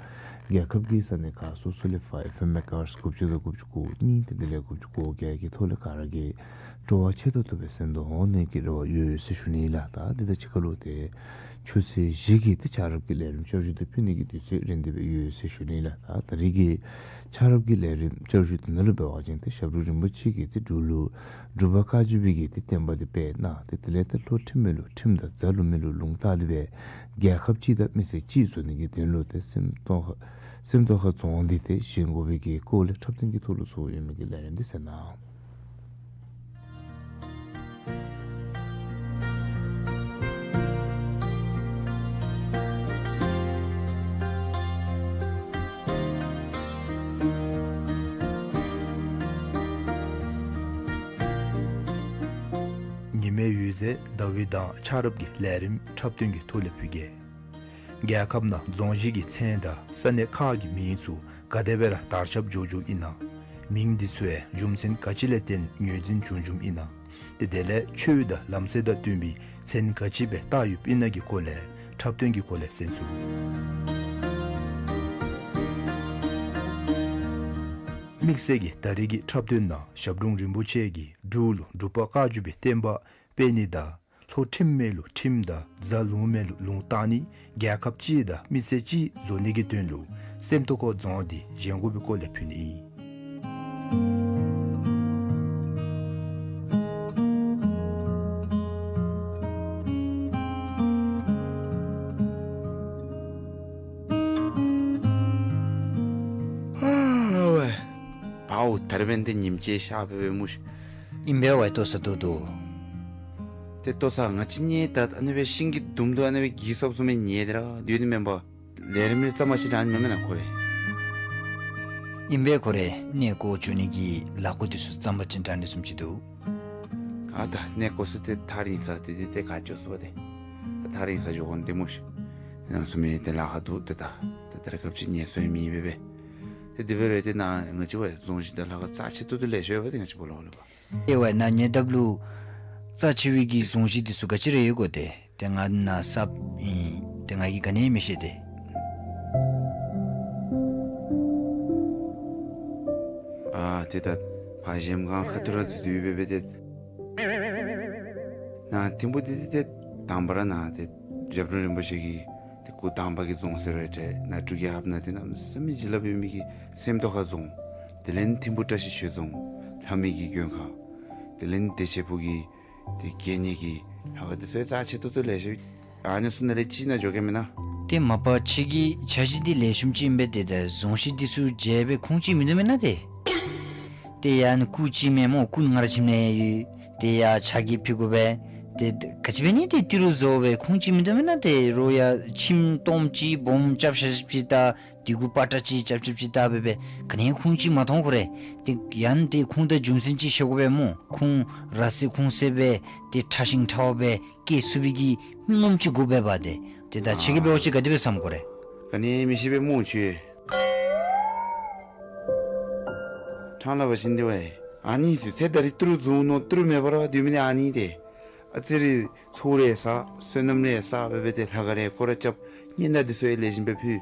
རྒྱལ་ཁབ་ཀྱི་ས་གནས་ཁག་སོ་སོ་ལས་ཨེཕ་ཨེམ་མེ་ག་ཧརཊ་དགུ་བཅུ་དང་དགུ་བཅུ་གོ་གཉིས་ཏེ་དེ་ལས་དགུ་བཅུ་གོ་བརྒྱད་ཀྱི་ཐོག་ལས་ག་ར་གིས་སྤྲོ་བ་ཆེ་ཏོག་ཏོ་སྦེ་གསན་དོ་འོང་ནི་གི་རེ་བ་ཡོད་ཟེར་ཞུ་ནི་ལགས། ད་དེ་དང་གཅིག་ཁར་ལུ་ཏེ་ཆུ་ཚོད་བཞི་གི་ཏེ་ཆ་རོགས་ཀྱི་ལས་རིམ་བསྐྱར་ཞུ་དེ་ཕུལ་ནི་གི་དུས་ཚོད་རན་ཏེ་སྦེ་ཡོད་ཟེར་ཞུ་ནི་ལགས། ད་ད་རིས་ཀྱི་ཆ་རོགས་ཀྱི་ལས་རིམ་བསྐྱར་ཞུ་དེ་ནང་ལུ་འབད་བ་ཅིན་ཏེ་ཞབས་དྲུང་རིན་པོ་ཆེ་གིས་ཏེ་འབྲུག་ལུ་འབྲུག་པ་བཀའ་བརྒྱུད་པའི་གི་ཏེ་བསྟན་པ་དེ་སྤེལ་གནང་། ཏེ་དེ་ལས་ཏེ་ལྷོ་ཁྲིམས་མེད་ལུ་ཁྲིམས་དང་རྫ་ལུང་མེད་ལུ་ལུང་བཏགས་ཏེ་སྦེ་རྒྱལ་ཁབ་གཅིག་དང་མི་སེར་གཅིག་བཟོ་ནི་གི་དོན་ལུ་ཏེ་སེམས་རྟོགས་ཁ་སེམས་རྟོགས་ཁ་རྫོང་འདི་ཏེ་བཞེངས་དགོ་པའི་གི་སྐོར་ལས་འཁྲབ་སྟོན་གྱི་ཐོག་ལུ་བཟོ་ཡོད་མི་གི་ལས་རིམ་འདི་གསན་གནང་། ཉི་མའི་འོད་ཟེར་ཟླ་འོད་དང་ཆ་རོགས་ཀྱི་ལས་རིམ་འཁྲབ་སྟོན་གྱི་ཐོག་ལས་ཕུལ་གེ། རྒྱལ་ཁབ་ནང་རྫོང་གཞི་གི་མཚན་དང་ས་གནས་ཁག་གི་མིང་ཚུ་ག་དེ་སྦེ་ར་དར་ཁྱབ་འགྱོ་འགྱོཝ་ཨིན་ན། མིང་འདི་ཚུ་ཡང་རྒྱུ་མཚན་ག་ཅི་ལས་བརྟེན་ངོས་འཛིན་བྱུང་བྱུངམ་ཨིན་ན། ཏེ་དེ་ལས་ཆོས་དང་ལམ་སྲོལ་དང་བསྟུན་པའི་མཚན་ག་ཅི་སྦེ་བཏགས་ཡོདཔ་ཨིན་ན་གི་སྐོར་ལས་འཁྲབ་སྟོན་གྱི་སྐོར་ལས་གསན་ཚུགས། དམིགས་བསལ་གྱི་ད་རིས་ཀྱི་འཁྲབ་སྟོན་ནང་ཞབས་དྲུང་རིན་པོ་ཆེ་གིས་འབྲུག་ལུ་འབྲུག་པ་བཀའ་བརྒྱུད་པའི་བསྟན་པ་སྤེལ་ནི་དང་ལྷོ་ཁྲིམས་མེད་ལུ་ཁྲིམས་དང་རྫ་ལུང་མེད་ལུ་ལུང་བཏགས་ནི་རྒྱལ་ཁབ་གཅིག་དང་མི་སེར་གཅིག་བཟོ་ནི་གི་དོན་ལུ་སེམས་རྟོགས་ཁ་རྫོང་འདི་བཞེངས་དགོ་པའི་སྐོར་ལས་ཕུལ་ནི་ཨིན། ཨ་ཝེ། བའོ་ད་རིས་འབདན་ཏེ་ཉིམ་ཅིག་ཤར་སྦེ་སྦེ་སྨོ་ཤིག། ཨིན་པས་ཝའེ། ལྟོ་ཚང་ཏོག་ཏོ། ཏེ་ལྟོ་ཚང་ང་བཅས་ཉལ་ད་ཨ་ནི་སྦེ་ཤིང་གི་དུམ་དུ་ཨ་ནི་སྦེ་གི་སོབ་སོབ་མི་ཉལ་ཏེ་ར་སྡོད་ནི་མེན་པ། ལས་རིམ་རྩམ་པ་ཅིག་དྲང་ནི་མེན་མེན་ན་ཁོ་རེ། ཨིན་པས་ཁོ་རེ་གནས་སྐོར་འགྱོ་ནི་གི་ལཱ་འགོ་འདི་ཚུ་རྩམ་པ་ཅིག་དྲང་ནི་བཟུམ་ཅིག་འདུག། ཨ་ད་གནས་སྐོར་ཟེར་ཏེ་ཐག་རིང་ས་ཏེ་ཏེ་ཏེ་ག་འགྱོ་ཚུགས་པ་ཏེ། ཐག་རིང་ས་འགྱོ་དགོ་ནི་ཏེ་སྨོ་ཤིག། གནམ་མེད་ས་མེད་ཏེ་ལཱ་ཁག་འདུག་ཏེ་ད་ད་ད་ར་སྐབས་ཅིག་ཉལ་སོ་ཡི་མེད་པས་པས། ཏེ་དེ་སྦེ་ར་ཏེ་ནཱ་ང་བཅས་ཝའེ་རྫོང་གཞི་དང་ལྷ་ཁང་རྩ་ཆེ་ཏོག་ཏོ་ལེ་ཤ་ཡོད་པ་ཏེ་ང་བཅས་སྦོ་ལོགས་ལུ་པ། ཨེ་ཝའེ་ནཱ་ཉེ་འདབས་ལུ་རྩ་ཆེ་བའི་གི་རྫོང་གཞི་འདི་ཚུ་ག་ཅི་ར་ཡོད་གོ་ཏེ། ཏེ་ང་ནཱ་གསརཔ་ཨིན། ཏེ་ང་གིས་ག་ནི་མི་ཤེས་ཏེ། ཨ་ཏེ་ད་ཕར་གཞལམ་སྒང་ཁ་ཐུག་ར་འཛུལ་ཏེ་ཡོད་པས་པས་ཏེ། ནཱ་ཐིམ་ཕུ་འདི་ཏེ་ཏེ་དང་པ་ར་ནཱ་ཏེ་ཞབས་དྲུང་རིན་པོ་ཆེ་གི་ཏེ་སྐུ་དམ་པ་གི་རྫོང་ཟེར་རུང་འདྲ། ནཱ་འབྲུག་རྒྱལ་ཁབ་ནང་ཏེ་གནམ་མེད་ས་མེད་བྱིན་རླབས་ཡོད་མི་གི་སེམས་རྟོགས་ཁ་རྫོང་། དེ་ལས་ཐིམ་ཕུ་བཀྲ་ཤིས་ཆོས་རྫོང་། ལྷ་མོའི་གི་མགོན་ཁང་། དེ་ལས་བདེ་ཆེན་ཕུག་གི་ཏེ་དགེ་བསྙེན་གྱི་ལྷ་ཁང་འདི་ཚུ་ཡང་རྩ་ཆེ་ཏོག་ཏོ་ལེ་ཤ་ཡོད། ཨ་ནི་ཚུ་ནང་ལས་གཅིག་ནང་འགྱོ་གེ་མེན་ན། ཏེ་མ་པ་ཁྱོད་ཀྱི་འཆར་གཞི་འདི་ལེགས་ཤོམ་ཅིག་ཨིན་པས། ཏེ་ད་རྫོང་གཞི་འདི་ཚུ་མཇལ་བའི་ཁུངས་ཅིག་མིན་འདུག་མེན་ན་ཏེ། ཏེ་ཡང་སྐུ་ཅིག་མེན་སྨོ། སྐུ་ང་རའི་ཁྱིམ་ནང་ཡོད། ཏེ་ཡང་ཕྱག་གི་ཕུལ་དགོ་པས། ཏེ་ག་ཅི་འབད་ནི་ཏེ་ཏི་རུ་བཟོ་བའི་ཁུངས་ཅིག་མིན་འདུག་མེན་ན་ཏེ། རོགས་ཡང་ཁྱིམ་སྟོངམ་ཅིག་སྦོམ་རྐྱབ་ཤ་ཅིག་ད་དེ་གུ་པ་ཏྲ་ཅིག་རྐྱབ་རྐྱབ་ཅིག་བཏབ་སྦེ་སྦེ་ག་ནི་ཁུངས་ཅིག་མ་མཐོང་ཁོ་རེ། ཏེ་ཡང་ཏེ་ཁུངས་དང་རྒྱུ་མཚན་ཅིག་ཤེས་དགོ་པས་སྨོ། ཁུངས་ར་སེ་ཁུངས་སེ་སྦེ་ཏེ་ཕྲ་ཞིང་ཕྲ་བ་སྦེ་བསྐྱེད་ཚུགས་པའི་གི་མི་ངོམ་ཅིག་དགོ་པས་པ་ཏེ། ཏེ་ད་ཁྱོད་ཀྱིས་འབད་བ་ཅིན་ག་དེ་སྦེ་བསམ་དགོ་རེ། ག་ནི་མི་ཤེས་པས་སྨོ་ཁྱོད། ཕྲང་སླབ་པ་ཅིན་ཏེ་ཝའེ་ཨ་ནི་ཚུ་ཚེ་ད་རིས་ཏི་རུ་བཟོ་ནི་ཏི་རུ་མེད་པར་སྡོད་མི་འདི་ཨ་ནི་ཏེ། ཨ་ཙི་རེ་ཚོགས་རེ་བསགས་བསོད་ནམས་རེ་བསགས་སྦེ་སྦེ་ཏེ་ལྷ་ཁང་རེ་སྐོར་ར་རྐྱབ། སྙན་དར་འདི་ཚུ་ཡང་ལེགས་ཤོམ་སྦེ་ཕུལ།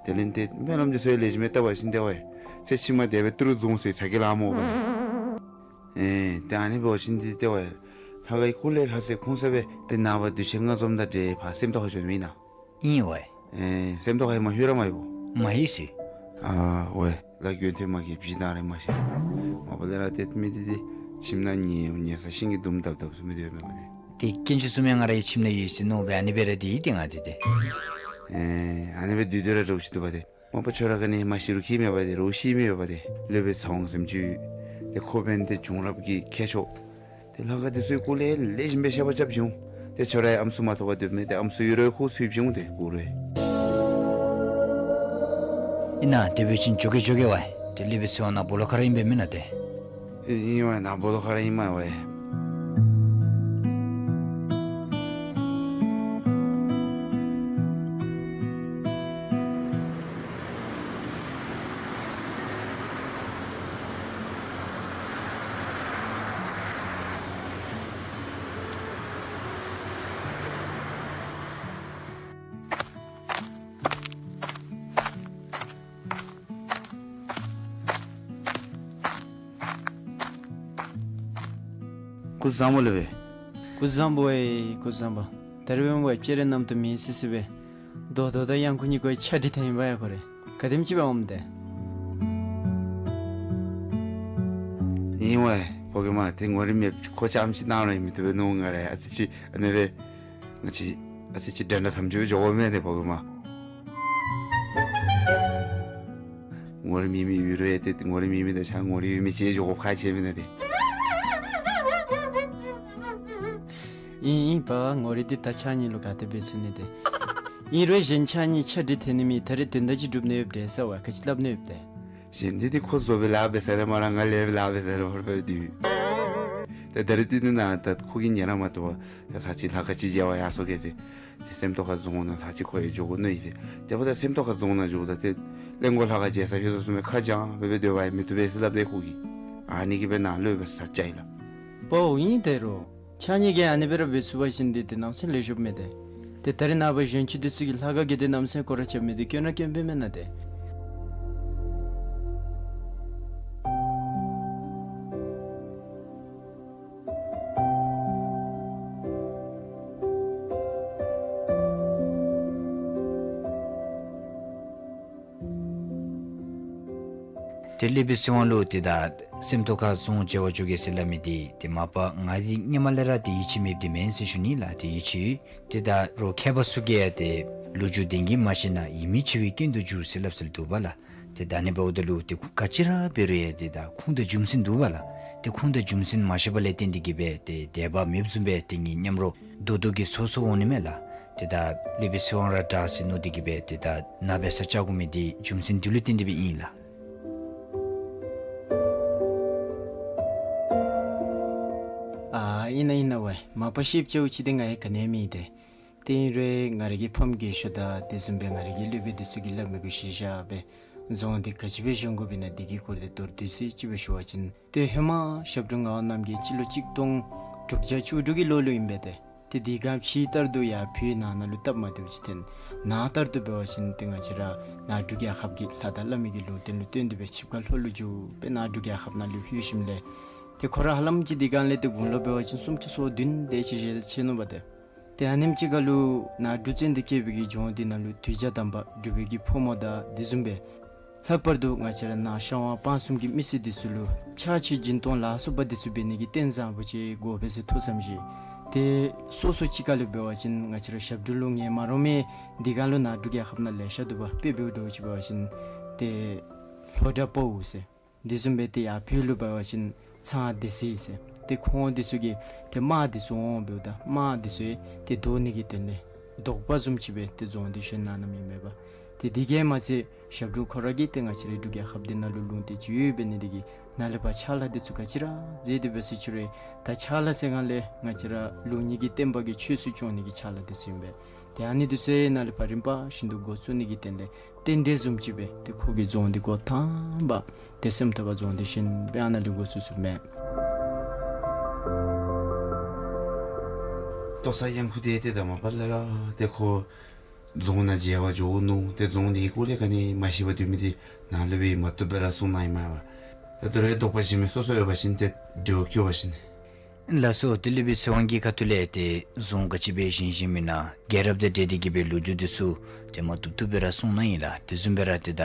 དེ་ལས་ཏེ་སྨོན་ལམ་འདི་ཚུ་ཡང་ལེགས་ཤོམ་སྦེ་བཏབ་པ་ཅིན་ཏེ་ཝའེ་ཚེ་ཕྱི་མ་དེ་སྦེ་ཏི་རུ་རྫོང་ཟེར་ཚ་གྱང་ལང་སྨོ་པ་ཏེ། ཨེ་ཏེ་ཨ་ནི་འབད་བ་ཅིན་ཏེ་ཏེ་ཝའེ་ལྷ་ཁང་གི་སྐོར་ལས་ར་སེ་ཁུངས་སེ་སྦེ་ཏེ་ནངས་པ་དུས་ཆེན་སྔ་འཛོམས་དང་འབྲེལ་ཕར་སེམས་རྟོགས་ཁ་འགྱོ་ནི་མེན་ན། ཨིན་ཝའེ། ཨེ་སེམས་རྟོགས་ཁ་མ་ལྷོད་ར་མ་ལྷོད་པོ། མ་ལྷོད་ཟེར། ཨ་ཝའེ་ལ་དགོན་ཐེངས་མ་གི་བྱིན་དང་རེ་མ་ཤེས། མ་པ་ལས་ར་ཏེ་མི་འདི་ཏེ་ཁྱིམ་ནང་ཉལ་ཉལ་ས་ཤིང་གི་དུམ་བརྡབ་བརྡབ་ཚུ་མི་སྡོད་མེན་པ་ཏེ། ཏེ་སྐྱེས་མཆོག་གསུམ་ཡང་ང་རའི་ཁྱིམ་ནང་ཡོད་ཟེར་མནོ་སྦེ་ཨ་ནི་སྦེ་ར་སྡོད་ཡི་ཏེ་ང་འདི་ཏེ། ཨེ་ཨ་ནི་སྦེ་སྡོད་སྡོད་ར་འདྲཝ་ཅིག་འདུག་པ་ཏེ། མ་པ་ཁྱོད་ར་ག་ནི་མ་ཤེས་རུང་ཁྱད་མེད་པ་ཏེ། རོགས་ཤེས་མི་ཡོད་པ་ཏེ། སློབ་དཔོན་ཚེ་དབང་ཟེར་མི་ཅིག་ཡོད། ཏེ་ཁོ་འབདན་ཏེ་བྱུང་རབས་ཀྱི་མཁས་མཆོག། ཏེ་ལྷ་ཁང་འདི་ཚུའི་སྐོར་ལས་ལེགས་ཤོམ་སྦེ་བཤད་པ་རྐྱབ་ཅི་འོང་། ཏེ་ཁྱོད་ར་ཨམ་སྲུ་མ་ཐོབ་པར་སྡོད་མི་འདི་ཨམ་སྲུ་ཡོད་རུང་ཁོ་ཚུ་བྱུང་སྟེ་སྐོར་རུང་། ཨིན་ན་དེ་འབད་བ་ཅིན་འགྱོ་གེ་འགྱོ་གེ་ཝའེ། ཏེ་སློབ་དཔོན་ཚེ་དབང་ནཱ་སྦོ་ལོགས་ཁར་ར་ཨིན་པས་མེན་ན་ཏེ། ཨིན་ཝའེ་ནཱ་སྦོ་ལོགས་ཁར་ར་ཨིན་མས་ཝའེ། སྐུ་གཟུགས་བཟང་པོ་ལགས་པས། སྐུ་གཟུགས་བཟང་པོ་ཨེ། སྐུ་གཟུགས་བཟང་པོ། ད་རིས་འབདཝ་ད་སྤྱིར་ར་གནམ་དུས་མེ་བསིལ་བསིལ་སྦེ་རྡོག་རྡོག་དང་གཡང་ཁུག་གཉིས་ཀྱི་ཆ་འགྲིག་སྟེ་ཨིན་པས་ཡ། ཁོ་རེ་ག་དེམ་ཅིག་སྦེ་འོངམ་ད། ཨིན་པས་ཕོ་རྒནམ། ཏེ་ངོ་རིས་མེདཔ་ཁོ་རྐྱངམ་ཅིག་ནང་ལུ་ཨིན་མི་བཏུབ་པས་མནོ། ང་ར་ཨ་ཙི་ཅིག་ཨ་ནི་སྦེ་ང་བཅས་ཨ་ཙི་ཅིག་འདྲན་འདྲ་ཙམ་ཅིག་སྦེ་འགྱོ་དགོ་མས་ཏེ་ཕོ་རྒནམ། ངོ་རིས་མེད་མི་ཡོད་རུང་ཡང་ཏེ་ངོ་རིས་མེད་མི་དང་ཆ་ངོ་རིས་ཡོད་མི་ཅིག་འགྱོ་དགོཔ་ཁག་ཆེ་མེན་ན་ཏེ། ཨིན་ཨིན་པ། ངོ་རིས་འདི་ད་ཁྱེད་གཉིས་ལུ་ག་དེ་སྦེ་ཚུད་ནི་ཏེ། ཨིན་རུང་གཞན་ཁྱེད་གཉིས་ཆ་འགྲིག་སྟེ་ནི་མེད། ད་རིས་དོན་དག་ཅིག་གྲུབ་ནི་ཡོདཔ་འདྲས་ཟེར་བ་ག་ཅི་སླབ་ནི་ཡོདཔ་ཏེ། གཞན་འདི་ཏེ་ཁོ་བཟོ་སྦེ་ལཱ་འབད་ས་ར་མ་ར་ང་ལས་སྦེ་ལཱ་འབད་ས་ར་མ་ར་འབད་དེ། ཏེ་ད་རིས་འདི་ནི་ནཱ་ད་ཁོ་གིས་ཉན་ར་མ་བཏུབ་པར་ད་ཚར་གཅིག་ལྷ་ཁང་ཅིག་མཇལ་བར་ཡར་སོང་གེ་ཟེར། ཏེ་སེམས་རྟོགས་ཁ་རྫོང་ནང་ཚར་གཅིག་ཁོ་ཡང་འགྱོ་དགོ་མནོ་ཡི་ཟེར། དེ་འབདཝ་ད་སེམས་རྟོགས་ཁ་རྫོང་ནང་འགྱོཝ་ད་ཏེ་གླིང་སྐོར་ལྷ་ཁང་མཇལ་ས་ཤོར་སོ་མས། ཁ་བྱང་སྦེ་སྦེ་སྡོད་པ་ཡང་མི་བཏུབ་པས་ཟེར་སླབ་སྟེ་ཁོ་གིས་ཨ་ནི་གིས་སྦེ་ནཱ་ལུ་སྦེ་ས་བཅག་ཡི་ལགས། པའོ་ཨིན་ཏེ་རོགས། ཁྱེད་གཉིས་ཀྱིས་ཨ་ནི་སྦེ་ར་འབད་ཚུགས་པ་ཅིན་འདི་ཏེ་གནམ་མེད་ས་མེད་ལེགས་ཤོམ་མས་ཏེ། ཏེ་ད་རིས་ནངས་པ་གཞོན་སྐྱེས་འདི་ཚུ་གིས་ལྷ་ཁང་གི་ཏེ་གནམ་མེད་ས་མེད་སྐོར་ར་རྐྱབ་མི་འདི་སྐྱོན་ར་སྐྱོན་པས་མེན་ན་ཏེ། ཏེ་སློབ་དཔོན་ཚེ་དབང་ལུ་ཏེ་ད་སེམས་རྟོགས་ཁ་རྫོང་མཇལ་བར་འགྱོ་གེ་ཟེར་སླབ་མི་འདི་ཏེ་མ་པ་ང་གིས་སྔོན་མ་ལས་ར་ཏེ་ཡིད་ཆེས་མེདཔ་འདི་མེན་ཟེར་ཞུ་ནི་ལགས། ཏེ་ཡིད་ཆེས་ཏེ་ད་རོགས་མཁས་པ་ཚུ་གིས་ཡང་ཏེ་ལོ་རྒྱུས་བདེན་གྱི་མ་ཤེས་ན་ཡིད་མི་ཆེས་པའི་རྐྱེན་དུ་འགྱུར་ཟེར་སླབ་སྲོལ་འདུག་པ་ལགས། ཏེ་ད་ཨ་ནི་འབདཝ་ད་ལུ་ཏེ་ཁོང་ག་ཅི་ར་འབད་རུང་ཡང་ཏེ་ད་ཁུངས་དང་རྒྱུ་མཚན་འདུག་པ་ལགས། ཏེ་ཁུངས་དང་རྒྱུ་མཚན་མ་ཤེས་པ་ལས་བརྟེན་ཏེ་གིས་སྦེ་ཏེ་དད་པ་མེདཔ་བཟུམ་སྦེ་ཏེ་ངེའི་མཉམ་རོགས་རྡོག་རྡོག་གིས་སོ་སོ་འོང་ནི་མས་ལགས། ཏེ་ད་སློབ་དཔོན་ཚེ་དབང་ར་དྲག་ཟེར་མནོ་སྟེ་གིས་སྦེ་ཏེ་ད་ནཱ་སྦེ་ས་བཅག་དགོ་མི་འདི་རྒྱུ་མཚན་འདི་ལུ་བརྟེན་ཏེ་སྦེ་ཨིན་ལགས། ཨ་ཨིན་ན་ཨིན་ན་ཝའི། མ་པ་ཤེསཔ་ཅིག་འདི་ང་ཡང་ག་ནི་ཡང་མེད་ཏེ། ཏེ་ཨིན་རུང་ང་རའི་གི་ཕམ་རྒས་ཤོས་དང་དེ་བཟུམ་སྦེ་ང་རའི་གི་སློབ་དཔོན་འདི་ཚུ་གིས་སླབ་མི་གུ་གཞི་བཞག་སྦེ་རྫོང་འདི་ག་ཅི་སྦེ་བཞེངས་དགོཔ་ཨིན་ན་འདི་གི་སྐོར་ཏེ་མདོར་བསྡུས་ཅིག་སྦེ་ཞུ་བ་ཅིན་ཏེ་ཧེ་མ་ཞབས་དྲུང་ངག་དབང་རྣམ་རྒྱལ་སྤྱི་ལོ་གཅིག་སྟོང་དྲུག་བརྒྱ་བཅུ་དྲུག་གི་ལོ་ལུ་ཨིན་པས་ཏེ། ཏེ་དེ་སྒང་ཕྱི་ལྟར་དུ་ཡར་བོད་ནང་ན་ལུ་སྟབས་མ་བདེཝ་ཅིག་ཐོན། ནང་ལྟར་དུ་འབད་བ་ཅིན་ཏེ་ང་བཅས་ར་ནཱ་འབྲུག་རྒྱལ་ཁབ་ཀྱི་ལྷ་དང་བླ་མའི་གི་ལུང་བསྟན་ལུ་བརྟེན་ཏེ་སྦེ་ཆིབས་ཁ་ལྷོ་ལུ་བསྒྱུར་སྦེ་ནཱ་འབྲུག་རྒྱལ་ཁབ་ནང་ལུ་ལྷོད་ཞིནམ་ལས་ཏེ་ཁོ་ར་ཧ་ལམ་ཅིག་དེ་སྒང་ལས་ཏེ་དགུང་ལོ་འབད་བ་ཅིན་སུམ་ཅུ་སོ་བདུན་དེ་ཅིག་བཞེས་ཅི་ནུག་པ་ཏེ། ཏེ་ཨ་ནེམ་ཅིག་ཁར་ལུ་ནཱ་འབྲུག་བཙན་དུ་བཀོད་པའི་གི་ལྗོངས་འདི་ནང་ལུ་གདུལ་བྱ་དམ་པ་འབྲུག་པའི་གི་ཕོ་མོ་དང་དེ་བཟུམ་སྦེ་ལྷག་པར་དུ་ང་བཅས་ར་ནཱ་ཤར་ཝང་སྤ་གསུམ་གྱི་མི་སེར་འདི་ཚུ་ལུ་ཕྱག་ཕྱི་སྦྱིན་གཏོང་ལ་སོགས་པ་འདི་ཚུ་འབད་ནི་གི་རྟེན་བཟང་པོ་ཅིག་དགོ་པས་ཟེར་ཐུགས་བསམ་བཞེས། ཏེ་སོ་སོ་ཅིག་ཁར་ལུ་འབད་བ་ཅིན་ང་བཅས་ར་ཞབས་དྲུང་ལུ་ངལ་མ་རངས་མི་དེ་སྒང་ལུ་ནཱ་འབྲུག་རྒྱལ་ཁབ་ནང་ལེ་ཤ་འདུག་པ། དཔེ་འབདཝ་ད་ཅིག་འབད་བ་ཅིན་ཏེ་ལྷོ་བྲག་དཔའ་བོ་ཟེར། དེ་བཟུམ་སྦེ་ཏེ་ཡར་བོད་ལུ་འབད་བ་ཅིན་ཚངས་སྡེ་སྲིད་ཟེར། ཏེ་ཁོང་འདི་ཚུ་གིས་ཏེ་དམག་འདི་ཚུ་འོང་འབདཝ་ད་དམག་འདི་ཚུ་ཡང་ཏེ་བཟློག་ནི་གི་དོན་ལས་བཟློག་པ་བཟུམ་ཅིག་སྦེ་ཏེ་རྫོང་འདི་བཞེངས་གནང་གནངམ་ཨིན་མས་པ། ཏེ་དེ་གིས་མ་ཚད་ཞབས་དྲུང་ཁོ་ར་གིས་ཏེ་ང་བཅས་རའི་འབྲུག་རྒྱལ་ཁབ་འདི་ནང་ལུ་ལུང་བསྟན་ཅིག་ཡོད་འབད་ནི་དེ་གིས་ནཱ་ལས་ཕར་ཕྱག་ལཱ་འདི་ཚུ་ག་ཅི་ར་མཛད་དེ་འབད་ཟེར་ཅི་རུང་ད་ཕྱག་ལཱ་ཟེར་སྒང་ལས་ང་བཅས་ར་ལུགས་གཉིས་ཀྱི་བསྟན་པ་གི་ཆོས་སྲིད་སྐྱོང་ནི་གི་ཕྱག་ལཱ་འདི་ཚུ་ཨིན་པས། ཏེ་ཨ་ནི་འདི་ཚུ་ཡང་ནཱ་ལས་ཕར་རིམ་པ་བཞིན་དུ་འགོ་བཙུགས་ནི་གི་དོན་ལས་རྟེན་འབྲེལ་བཟུམ་ཅིག་སྦེ་ཏེ་ཁོ་གིས་རྫོང་འདི་འགོ་དང་པ་ཏེ་སེམས་རྟོགས་ཁ་རྫོང་འདི་བཞེངས་སྦེ་ཨ་ནཱ་ལས་འགོ་བཙུགས་བཙུགསཔ་མས། ལྟོ་ས་གཡང་ཁུག་སྟེ་ཏེ་ད་མ་པ་ལས་ར་ཏེ་ཁོ་རྫོང་ནང་མཇལ་བར་འགྱོ་ནུག། ཏེ་རྫོང་འདི་གི་སྐོར་ལས་ག་ནི་མ་ཤེས་པར་སྡོད་མི་འདི་ནཱ་ལུ་སྦེ་མ་བཏུབ་སྦེ་ར་གསུངས་གནང་ཡི་མས་པ། ད་ད་རུང་དོགས་པ་བཞེས་མི་སོ་སོ་ཡོད་པ་ཅིན་ཏེ་འདྲི་བ་བཀོད་པ་ཅིན། ལགས་སོ། ཏེ་སློབ་དཔོན་ཚེ་དབང་གི་ཁ་ཐུག་ལས་ཏེ་རྫོང་ག་ཅི་སྦེ་བཞེངས་བཞེངསམ་ཨིན་ན་རྒྱལ་རབས་དང་འབྲེལ་ཏེ་གི་སྦེ་ལོ་རྒྱུས་འདི་ཚུ་ཏེ་མ་བཏུབ་བཏུབ་སྦེ་ར་གསུངས་གནང་ཡི་ལགས། དེ་བཟུམ་སྦེ་ར་ཏེ་ད་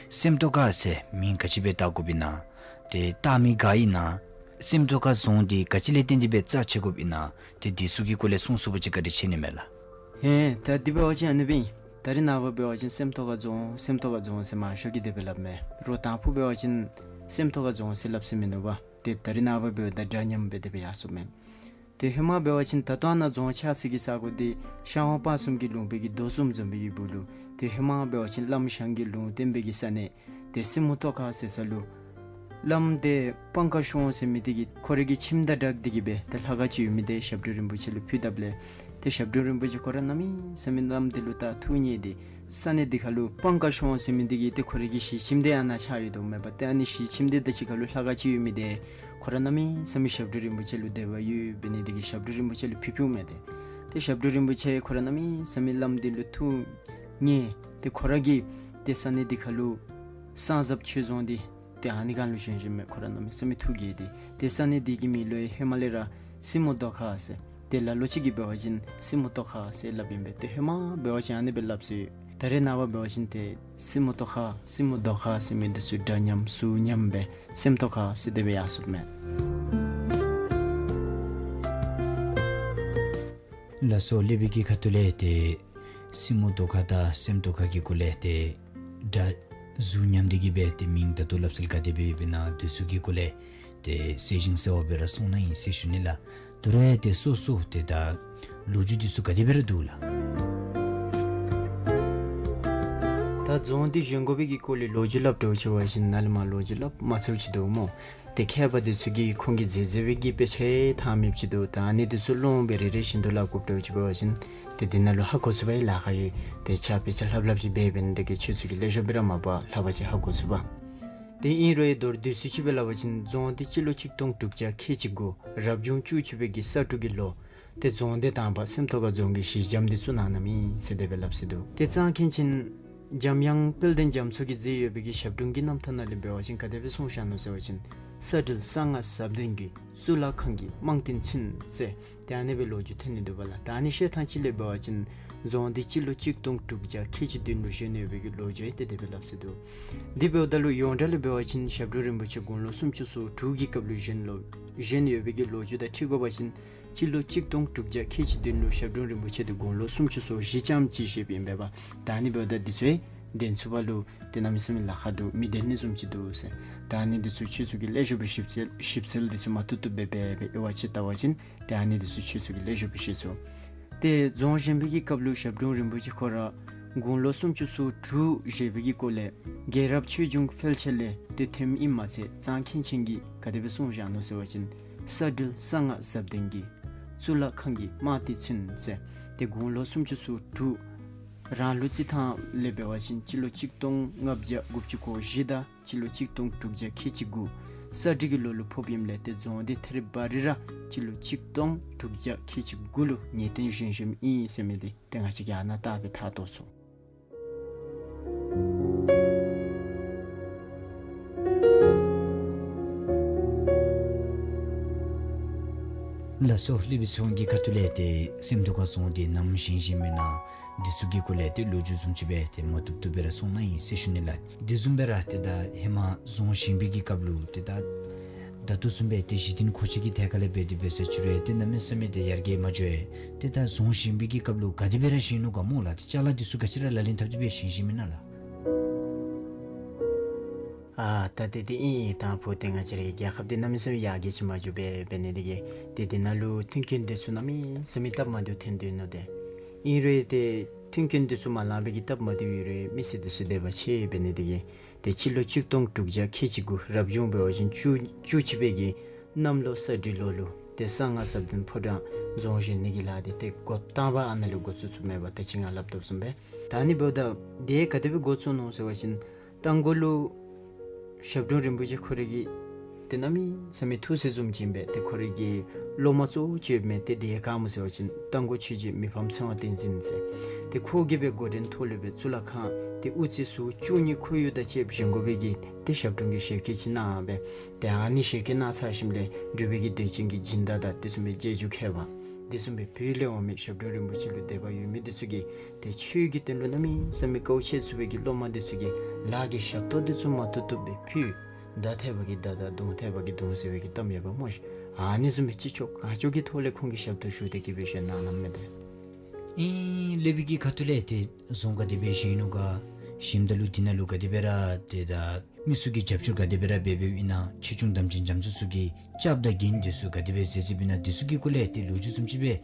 སེམས་རྟོགས་ཁ་ཟེར་མིང་ག་ཅི་སྦེ་བཏགས་དགོཔ་ཨིན་ན་ཏེ་བཏགས་མི་ག་ཨིན་ན་སེམས་རྟོགས་ཁ་རྫོང་འདི་ག་ཅི་ལས་བརྟེན་ཏེ་སྦེ་རྩ་ཆེ་དགོཔ་ཨིན་ན་ཏེ་འདི་ཚུ་གི་སྐོར་ལས་གསུང་ཚུགས་པ་ཅིན་བཀའ་དྲིན་ཆེ་ནི་མས་ལགས། ཧེ་ད་འདི་འབད་བ་ཅིན་ཨ་ནི་སྦེ་ཨིན། ད་རིས་ནངས་པ་འབད་བ་ཅིན་སེམས་རྟོགས་ཁ་རྫོང་སེམས་རྟོགས་ཁ་རྫོང་ཟེར་མང་ཤོས་ཀྱིས་དེ་སྦེ་སླབ་མས། རོགས་དང་ཕུ་འབད་བ་ཅིན་སེམས་རྟོགས་ཁ་རྫོང་ཟེར་སླབ་ས་མིན་འདུག་པ། ཏེ་ད་རིས་ནངས་པ་འབདཝ་ད་འདྲ་མཉམ་སྦེ་དེ་སྦེ་ཡར་སོངམ་མས། ཏེ་ཧེ་མ་འབད་བ་ཅིན་ད་ལྟོ་ནཱ་རྫོང་ཆགས་སའི་གི་ས་གོ་འདི་ཤར་ཝང་སྤ་གསུམ་གྱི་ལུང་པའི་གི་རྡོ་གསུམ་འཛོམས་པའི་གི་སྦུག་ལུ་ཏེ་ཧེ་མ་འབད་བ་ཅིན་བླམ་ཞང་གིས་ལུང་བསྟན་པའི་གི་ས་གནས་ཏེ་སྲིན་མོ་ཏོག་ཁ་ཟེར་ས་ལུ་བླམ་ཏེ་སྤང་དཀར་ཤོང་ཟེར་མི་འདི་གིས་ཁོ་རའི་གི་ཁྱིམ་དང་སྦྲགས་ཏེ་གི་སྦེ་ཏེ་ལྷ་ཁང་ཅིག་ཡོད་མི་འདི་ཞབས་དྲུང་རིན་པོ་ཆེ་ལུ་ཕུལ་དཔ་ལས་ཏེ་ཞབས་དྲུང་རིན་པོ་ཆེ་ཁོ་ར་གནམ་མེད་ས་མེད་བླམ་འདི་ལུ་བལྟ་ཐུགས་མཉེས་ཏེ་ས་གནས་འདི་ཁར་ལུ་སྤང་དཀར་ཤོང་ཟེར་མི་འདི་གིས་ཏེ་ཁོ་རའི་གི་གཞིས་ཁྱིམ་འདི་ཨ་ནཱ་ཆགས་ཡོད་དོ་མས་པ། ཏེ་ཨ་ནི་གཞིས་ཁྱིམ་འདི་དང་གཅིག་ཁར་ལུ་ལྷ་ཁང་ཅིག་ཡོད་མི་འདི་ཁོ་ར་གནམ་མེད་ས་མེད་ཞབས་དྲུང་རིན་པོ་ཆེ་ལུ་དད་པ་ཡོད་འབད་ནི་འདི་གིས་ཞབས་དྲུང་རིན་པོ་ཆེ་ལུ་ཕུལ་ཕུལཝ་མས་ཏེ། ཏེ་ཞབས་དྲུང་རིན་པོ་ཆེ་ཁོ་ར་གནམ་མེད་ས་མེད་བླམ་འདི་ལུ་ཐུགས་མཉེས་ཏེ་ཁོ་ར་གིས་ཏེ་ས་གནས་འདི་ཁར་ལུ་གསང་གསུམ་ཆོས་རྫོང་འདི་ཏེ་ཨ་ནི་སྒང་ལུ་བཞེངས་བཞེངསམ་མས། ཁོ་ར་གནམ་མེད་ས་མེད་ཐུགས་དགྱེས་ཏེ་ཏེ་ས་གནས་འདི་གི་མིང་ལུ་ཡང་ཧེ་མ་ལས་ར་ སྲིན་མོ་རྡོ་ཁ་ཟེར། ཏེ་ལ་ལུ་ཅིག་གིས་འབད་བ་ཅིན་སྲིན་མོ་རྡོ་ཁ་ཟེར་སླབ་ཨིན་པས། ཏེ་ཧེ་མ་འབད་བ་ཅིན་ཨ་ནི་སྦེ་སླབ་སྲོལ་ཡོད། ད་རེས་ནངས་པ་འབད་བ་ཅིན་ཏེ་སྲིན་མོ་རྡོ་ཁ་སྲིན་མོ་རྡོ་ཁ་ཟེར་མི་འདི་ཚུ་སྒྲ་ཉམས་ཟུག་ཉམས་སྦེ་སེམས་རྡོ་ཁ་ཟེར་དེ་སྦེ་ཡར་སོངམ་མས། ལགས་སོ། ལེགས་པའི་གི་ཁ་ཐུག་ལས་ཏེ་སྲིན་མོ་རྡོ་ཁ་དང་སེམས་རྡོ་ཁ་གི་སྐོར་ལས་ཏེ་སྒྲ་ཟུག་ཉམས་ཏེ་གི་སྦེ་ཏེ་མིང་ད་ལྟོ་སླབ་སྲོལ་ག་དེ་སྦེ་ཡོདཔ་ཨིན་ན་འདི་ཚུ་གི་སྐོར་ལས་ཏེ་གསལ་ཞིང་གསལ་བ་སྦེ་ར་གསུངས་གནང་ཡི་ཟེར་ཞུ་ནི་ལགས། ད་རུང་ཡང་ཏེ་སོ་སོ་ཏེ་ད་ལོ་རྒྱུས་འདི་ཚུ་ག་དེ་སྦེ་ར་འདུག་ལགས། ད་རྫོང་འདི་བཞེངས་དགོ་པའི་གི་སྐོར་ལས་ལོ་རྒྱུས་སླབ་དོ་ཅིག་འབད་བ་ཅིན་ནཱ་ལས་མར་ལོ་རྒྱུས་སླབ་མ་ཚརཝ་ཅིག་འདུག་སྨོ། ཏེ་མཁས་པ་འདི་ཚུ་གིས་ཁོང་གིས་མཛད་མཛད་པའི་གི་དཔེ་ཆ་ཐངས་མེདཔ་ཅིག་འདུག། ད་ཨ་ནི་འདི་ཚུ་ལོང་སྦེ་རེ་རེ་བཞིན་དུ་སླབ་དགོཔ་འདྲཝ་ཅིག་འབད་བ་ཅིན་ཏེ་འདི་ནང་ལུ་ཧ་གོ་ཚུགས་པའི་ལཱ་ཁག་ཡོད། ཏེ་ཕྱག་དཔེ་ཆ་ལྷབ་ལྷབ་ཅིག་འབད་འབད་ནི་དེ་གིས་ཁྱོད་ཚུ་གིས་ལེགས་ཤོམ་སྦེ་ར་མ་པ་ལྷག་པ་ཅིག་ཧ་གོ་ཚུགས་པས། ཏེ་ཨིན་རུང་མདོར་བསྡུས་སུ་ཅིག་སྦེ་སླབ་པ་ཅིན་རྫོང་འདི་སྤྱི་ལོ་གཅིག་སྟོང་དྲུག་བརྒྱ་ཁལ་གཅིག་དགུ་རབ་བྱུང་བཅུ་གཅིག་པའི་གི་ས་སྦྲུལ་གྱི་ལོ། ཏེ་རྫོང་འདི་དང་པ་སེམས་རྟོགས་ཁ་རྫོང་གི་གཞི་འགྱམ་འདི་བཙུགས་གནང་གནངམ་ཨིན་ཟེར་དེ་སྦེ་སླབ་སྲོལ་འདུག། ཏེ་གཙང་མཁན་ཆེན་འཇམ་དབྱངས་དཔལ་ལྡན་རྒྱ་མཚོ་གིས་མཛད་ཡོད་པའི་གི་ཞབས་དྲུང་གི་རྣམ་ཐར་ནང་ལས་འབད་བ་ཅིན་ག་དེ་སྦེ་གསུངས་བཞག་ནུག་ཟེར་བ་ཅིན་ས་སྦྲུལ་གསང་སྔགས་ཟབ་ལྡན་གྱི། གཙུག་ལག་ཁང་གི་རྨང་རྟིང་ཚུན་ཟེར། ཏེ་ཨ་ནི་སྦེ་ལོ་རྒྱུས་ཐོན་ནི་འདུག་པ་ལགས། ད་ཨ་ནི་བཤད་ཐངས་ཅིག་ལས་འབད་བ་ཅིན་རྫོང་འདི་སྤྱི་ལོ་གཅིག་སྟོང་དྲུག་བརྒྱ་ཁལ་གཅིག་བདུན་ལུ་བཞེངས་ཡོད་པའི་གི་ལོ་རྒྱུས་ཏེ་དེ་སྦེ་སླབ་སྲོལ་འདུག། དེ་འབདཝ་ད་ལུ་ཡོངས་གྲགས་ལས་འབད་བ་ཅིན་ཞབས་དྲུང་རིན་པོ་ཆེ་དགུང་ལོ་སུམ་ཅུ་སོ་དྲུག་གི་སྐབས་ལུ་བཞེངས་ལོ་བཞེངས་ཡོད་པའི་གི་ལོ་རྒྱུས་དང་འཁྲིལ་དགོ་པ་ཅིན་སྤྱི་ལོ་གཅིག་སྟོང་དྲུག་བརྒྱ་ཁལ་གཅིག་བདུན་ལུ་ཞབས་དྲུང་རིན་པོ་ཆེ་འདི་དགུང་ལོ་སུམ་ཅུ་སོ་བཞི་ཙམ་ཅིག་བཞེས་པའི་ཨིན་པས། ད་ཨ་ནི་འབདཝ་ད་འདི་ཚུ་ཡང་བདེན་ཚུགས་པ་ལུ་ཏེ་གནམ་མེད་ས་མེད་ལཱ་ཁག་འདུག། མི་བདེན་ནི་བཟུམ་ཅིག་འདུག་ཟེར། ད་ཨ་ནི་འདི་ཚུ་ཁྱོད་ཚུ་གིས་ལེགས་ཤོམ་སྦེ་ཞིབ་འཚོལ་ཞིབ་འཚོལ་འདི་ཚུ་མ་བཏུབ་བཏུབ་སྦེ་འབད་འབད་དབྱེ་བ་ཕྱེ་བལྟ་བ་ཅིན་ཏེ་ཨ་ནི་འདི་ཚུ་ཁྱོད་ཚུ་གིས་ལེགས་ཤོམ་སྦེ་ཤེས་ཚུགས། ཏེ་རྫོང་བཞེངས་པའི་གི་སྐབས་ལུ་ཞབས་དྲུང་རིན་པོ་ཆེ་ཁོ་ར་དགུང་ལོ་སུམ་ཅུ་སོ་དྲུག་བཞེས་པའི་གི་སྐོར་ལས་རྒྱལ་རབས་ཆོས་འབྱུང་དཔལ་ཆེན་ལས་ཏེ་ཐོནམ་ཨིནམ་མ་ཚད་གཙང་མཁན་ཆེན་གྱིས་ག་དེ་སྦེ་གསུངས་བཞག་ནུག་ཟེར་བ་ཅིན་ས་སྦྲུལ་གསང་སྔགས་ཟབ་ལྡན་གྱི། གཙུག་ལག་ཁང་གི་རྨང་རྟིང་ཚུན་ཟེར། ཏེ་དགུང་ལོ་སུམ་ཅུ་སོ་དྲུག་རང་ལུ་རྩིས་ཐངས་ལས་འབད་བ་ཅིན་སྤྱི་ལོ་གཅིག་སྟོང་ལྔ་བརྒྱ་དགུ་བཅུ་གོ་བཞི་དང་སྤྱི་ལོ་གཅིག་སྟོང་དྲུག་བརྒྱ་ཁལ་གཅིག་དགུ་ས་སྦྲུལ་གྱི་ལོ་ལུ་ཕོགཔ་ཨིནམ་ལས་ཏེ་རྫོང་འདི་ཐད་རི་བ་རི་ར་སྤྱི་ལོ་གཅིག་སྟོང་དྲུག་བརྒྱ་ཁལ་གཅིག་དགུ་ལུ་ངེས་གཏན་བཞེངས་བཞེངསམ་ཨིན་ཟེར་མི་འདི་ཏེ་ང་བཅས་ཀྱིས་ཨ་ནཱ་བལྟ་སྦེ་ཐག་བཅད་ཚུགས། ལགས་སོ། ལེགས་པའི་ཚེ་དབང་གི་ཁ་ཐུག་ལས་ཏེ་སེམས་རྡོ་ཁ་རྫོང་འདི་ནམ་བཞེངས་བཞེངསམ་ཨིན་ན་འདི་ཚུ་གི་སྐོར་ལས་ཏེ་ལོ་རྒྱུས་བཟུམ་ཅིག་སྦེ་ཏེ་མ་བཏུབ་བཏུབ་སྦེ་ར་གསུངས་གནང་ཡི་ཟེར་ཞུ་ནི་ལགས། དེ་བཟུམ་སྦེ་ར་ཏེ་ད་ཧེ་མ་རྫོང་བཞེངས་པའི་གི་སྐབས་ལུ་ཏེ་ད་ད་ལྟོ་བཟུམ་སྦེ་ཏེ་གཞི་རྟེན་མཁོ་ཆས་ཀྱི་ཐད་ཁར་ལས་འབད་དེ་འབད་ས་ཅིག་རུང་ཏེ་གནམ་མེད་ས་མེད་ཏེ་ཡར་རྒྱས་མ་འགྱོ་བས། ཏེ་ད་རྫོང་བཞེངས་པའི་གི་སྐབས་ལུ་ག་དེ་སྦེ་ར་བཞེངས་ནུག་ག་སྨོ་ལགས། ཏེ་ཅ་ལ་འདི་ཚུ་ག་ཅི་ར་ལག་ལེན་འཐབ་སྟེ་སྦེ་བཞེངས་བཞེངསམ་ཨིན་ན་ལགས། ཨ་ད་ཏེ་དེ་ཨིན་ཨིན། དང་ཕུ་ཏེ་ང་བཅས་རའི་རྒྱལ་ཁབ་འདི་གནམ་མེད་ས་མེད་ཡར་རྒྱས་ཅིག་མ་འགྱོ་བས། འབད་ནི་དེ་གིས་ཏེ་དེ་ནང་ལུ་མཐུན་རྐྱེན་འདི་ཚུ་གནམ་མེད་ས་མེད་སྟབས་མ་བདེཝ་ཐོན་དོ་ནུག། ཏེ་ཨིན་རུང་ཏེ་མཐུན་རྐྱེན་འདི་ཚུ་མ་ལང་པའི་གི་སྟབས་མ་བདེཝ་ཨིན་རུང་མི་སེར་འདི་ཚུ་དད་པ་ཆེ། འབད་ནི་དེ་གིས་ཏེ་སྤྱི་ལོ་གཅིག་སྟོང་དྲུག་བརྒྱ་ཁལ་གཅིག་དགུ་རབ་བྱུང་འབད་བ་ཅིན་བཅུ་བཅུ་གཅིག་པའི་གི་གནམ་ལོ་ས་སྦྲུལ་ལོ་ལུ་ཏེ་གསང་སྔགས་ཟབ་ལྡན་ཕོ་བྲང་རྫོང་བཞེངས་ནི་གི་ལཱ་འདི་ཏེ་འགོ་དང་པ་ཨ་ནཱ་ལས་འགོ་བཙུགས་བཙུགསཔ་མས་པ། ད་ཅི་ང་སླབ་དོ་བཟུམ་སྦེ། ད་ཨ་ནི་འབདཝ་ད་དེ་ག་དེ་སྦེ་འགོ་བཙུགས་ནུག་ཟེར་བ་ཅིན་རྟ་མགོ་ལུ་ཞབས་དྲུང་རིན་པོ་ཆེ་ཁོ་རའི་གི་ཏེ་གནམ་མེད་ས་མེད་ཐུགས་སྲས་བཟུམ་ཅིག་ཨིན་པས། ཏེ་ཁོ་རའི་གི་སློབ་མ་གཙོ་བོ་ཅིག་ཡོདཔ་མས། ཏེ་དེ་ག་སྨོ་ཟེར་བ་ཅིན་རྟ་མགོ་ཆོས་རྗེ་མི་ཕམ་ཚེ་དབང་བསྟན་འཛིན་ཟེར། ཏེ་ཁོ་གིས་སྦེ་འགོ་འདྲེན་ཐོག་ལས་སྦེ་གཙུག་ལག་ཁང་ཏེ་དབུ་རྩེ་ཟུར་བཅུ་གཉིས་ཁོར་ཡུག་དང་བཅསཔ་བཞེངས་དགོ་པའི་གི་ཏེ་ཞབས་དྲུང་གི་ཞལ་བཀོད་ཅིག་གནང་སྦེ། ཏེ་ཨ་ནི་ཞལ་བཀོད་གནང་ཚར་ཞིནམ་ལས་འབྲུག་པའི་གི་དད་ཅན་གྱི་སྦྱིན་བདག་དང་དེ་བཟུམ་སྦེ་རྗེས་འཇུག་མཁས་པ་དེ་བཟུམ་སྦེ་བོད་ལས་འོང་མི་ཞབས་དྲུང་རིན་པོ་ཆེ་ལུ་དད་པ་ཡོད་མི་འདི་ཚུ་གིས་ཏེ་ཆོས་ཀྱི་དོན་ལུ་གནམ་མེད་ས་མེད་དཀའཝ་སྤྱད་ཚུགས་པའི་གི་སློབ་མ་འདི་ཚུ་གིས་ལཱ་གི་ཞབས་ཏོག་འདི་ཚུ་མ་བཏུབ་བཏུབ་སྦེ་ཕུལ། མདའ་ཐེབས་པ་གིས་མདའ་དང་མདུང་ཐེབས་པ་གིས་མདུང་ཟེར་བའི་གི་གཏམ་ཡོདཔ་སྨོ་ཤིག། ཨ་ནི་བཟུམ་སྦེ་ཅི་ལྕོགས་གང་ལྕོགས་ཀྱི་ཐོག་ལས་ཁོང་གིས་ཞབས་ཏོག་ཞུ་སྟེ་གི་སྦེ་བཞེངས་གནང་གནངམ་མས། ཏེ་ཨིན་ལེགས་པའི་གི་ཁ་ཐུག་ལས་ཏེ་རྫོང་ག་དེ་སྦེ་བཞེངས་ནུག་ག་བཞེངསམ་ད་ལུ་དེ་ནང་ལུ་ག་དེ་སྦེ་ར་ཏེ་ད་མི་ཚུ་གིས་རྒྱབ་སྐྱོར་ག་དེ་སྦེ་ར་འབད་འབདཝ་ཨིན་ན། ཆོས་སྐྱོང་དམ་ཅན་རྒྱ་མཚོ་ཚུ་གིས་སྐྱབས་དང་རྐྱེན་འདི་ཚུ་ག་དེ་སྦེ་མཛད་མཛདཔ་ཨིན་ན། འདི་ཚུ་གི་སྐོར་ལས་ཏེ་ལོ་རྒྱུས་བཟུམ་ཅིག་སྦེ་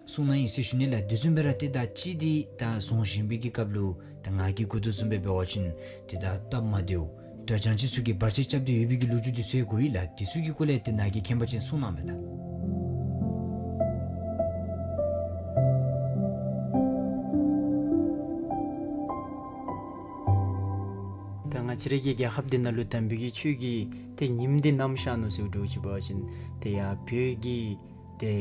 གསུངས་གནང་ཡི་ཟེར་ཞུ་ནི་ལགས། དེ་བཟུམ་སྦེ་ར་ཏེ་ད་ཅི་འདི་ད་རྫོང་བཞེངས་པའི་གི་སྐབས་ལུ་ད་ང་གིས་གོ་དོ་བཟུམ་སྦེ་འབད་བ་ཅིན་ཏེ་ད་སྟབས་མ་བདེཝ་དྲག་ཅན་ཅིག་ཚུ་གིས་བར་ཆད་རྐྱབ་སྟེ་ཡོད་པའི་གི་ལོ་རྒྱུས་འདི་ཚུ་ཡང་གོ་ཡི་ལགས། འདི་ཚུ་གི་སྐོར་ལས་ཏེ་ནཱ་གིས་མཁྱེན་པ་ཅིན་གསུངས་གནང་མས་ལགས། ད་ང་བཅས་རའི་གི་རྒྱལ་ཁབ་འདི་ནང་ལུ་དམ་པའི་གི་ཆོས་ཀྱི་ཏེ་ཉིམ་འདི་ནམ་ཤར་ནུག་ཟེར་འདྲཝ་ཅིག་འབད་བ་ཅིན་ཏེ་ཡར་བོད་ཀྱི་ཏེ་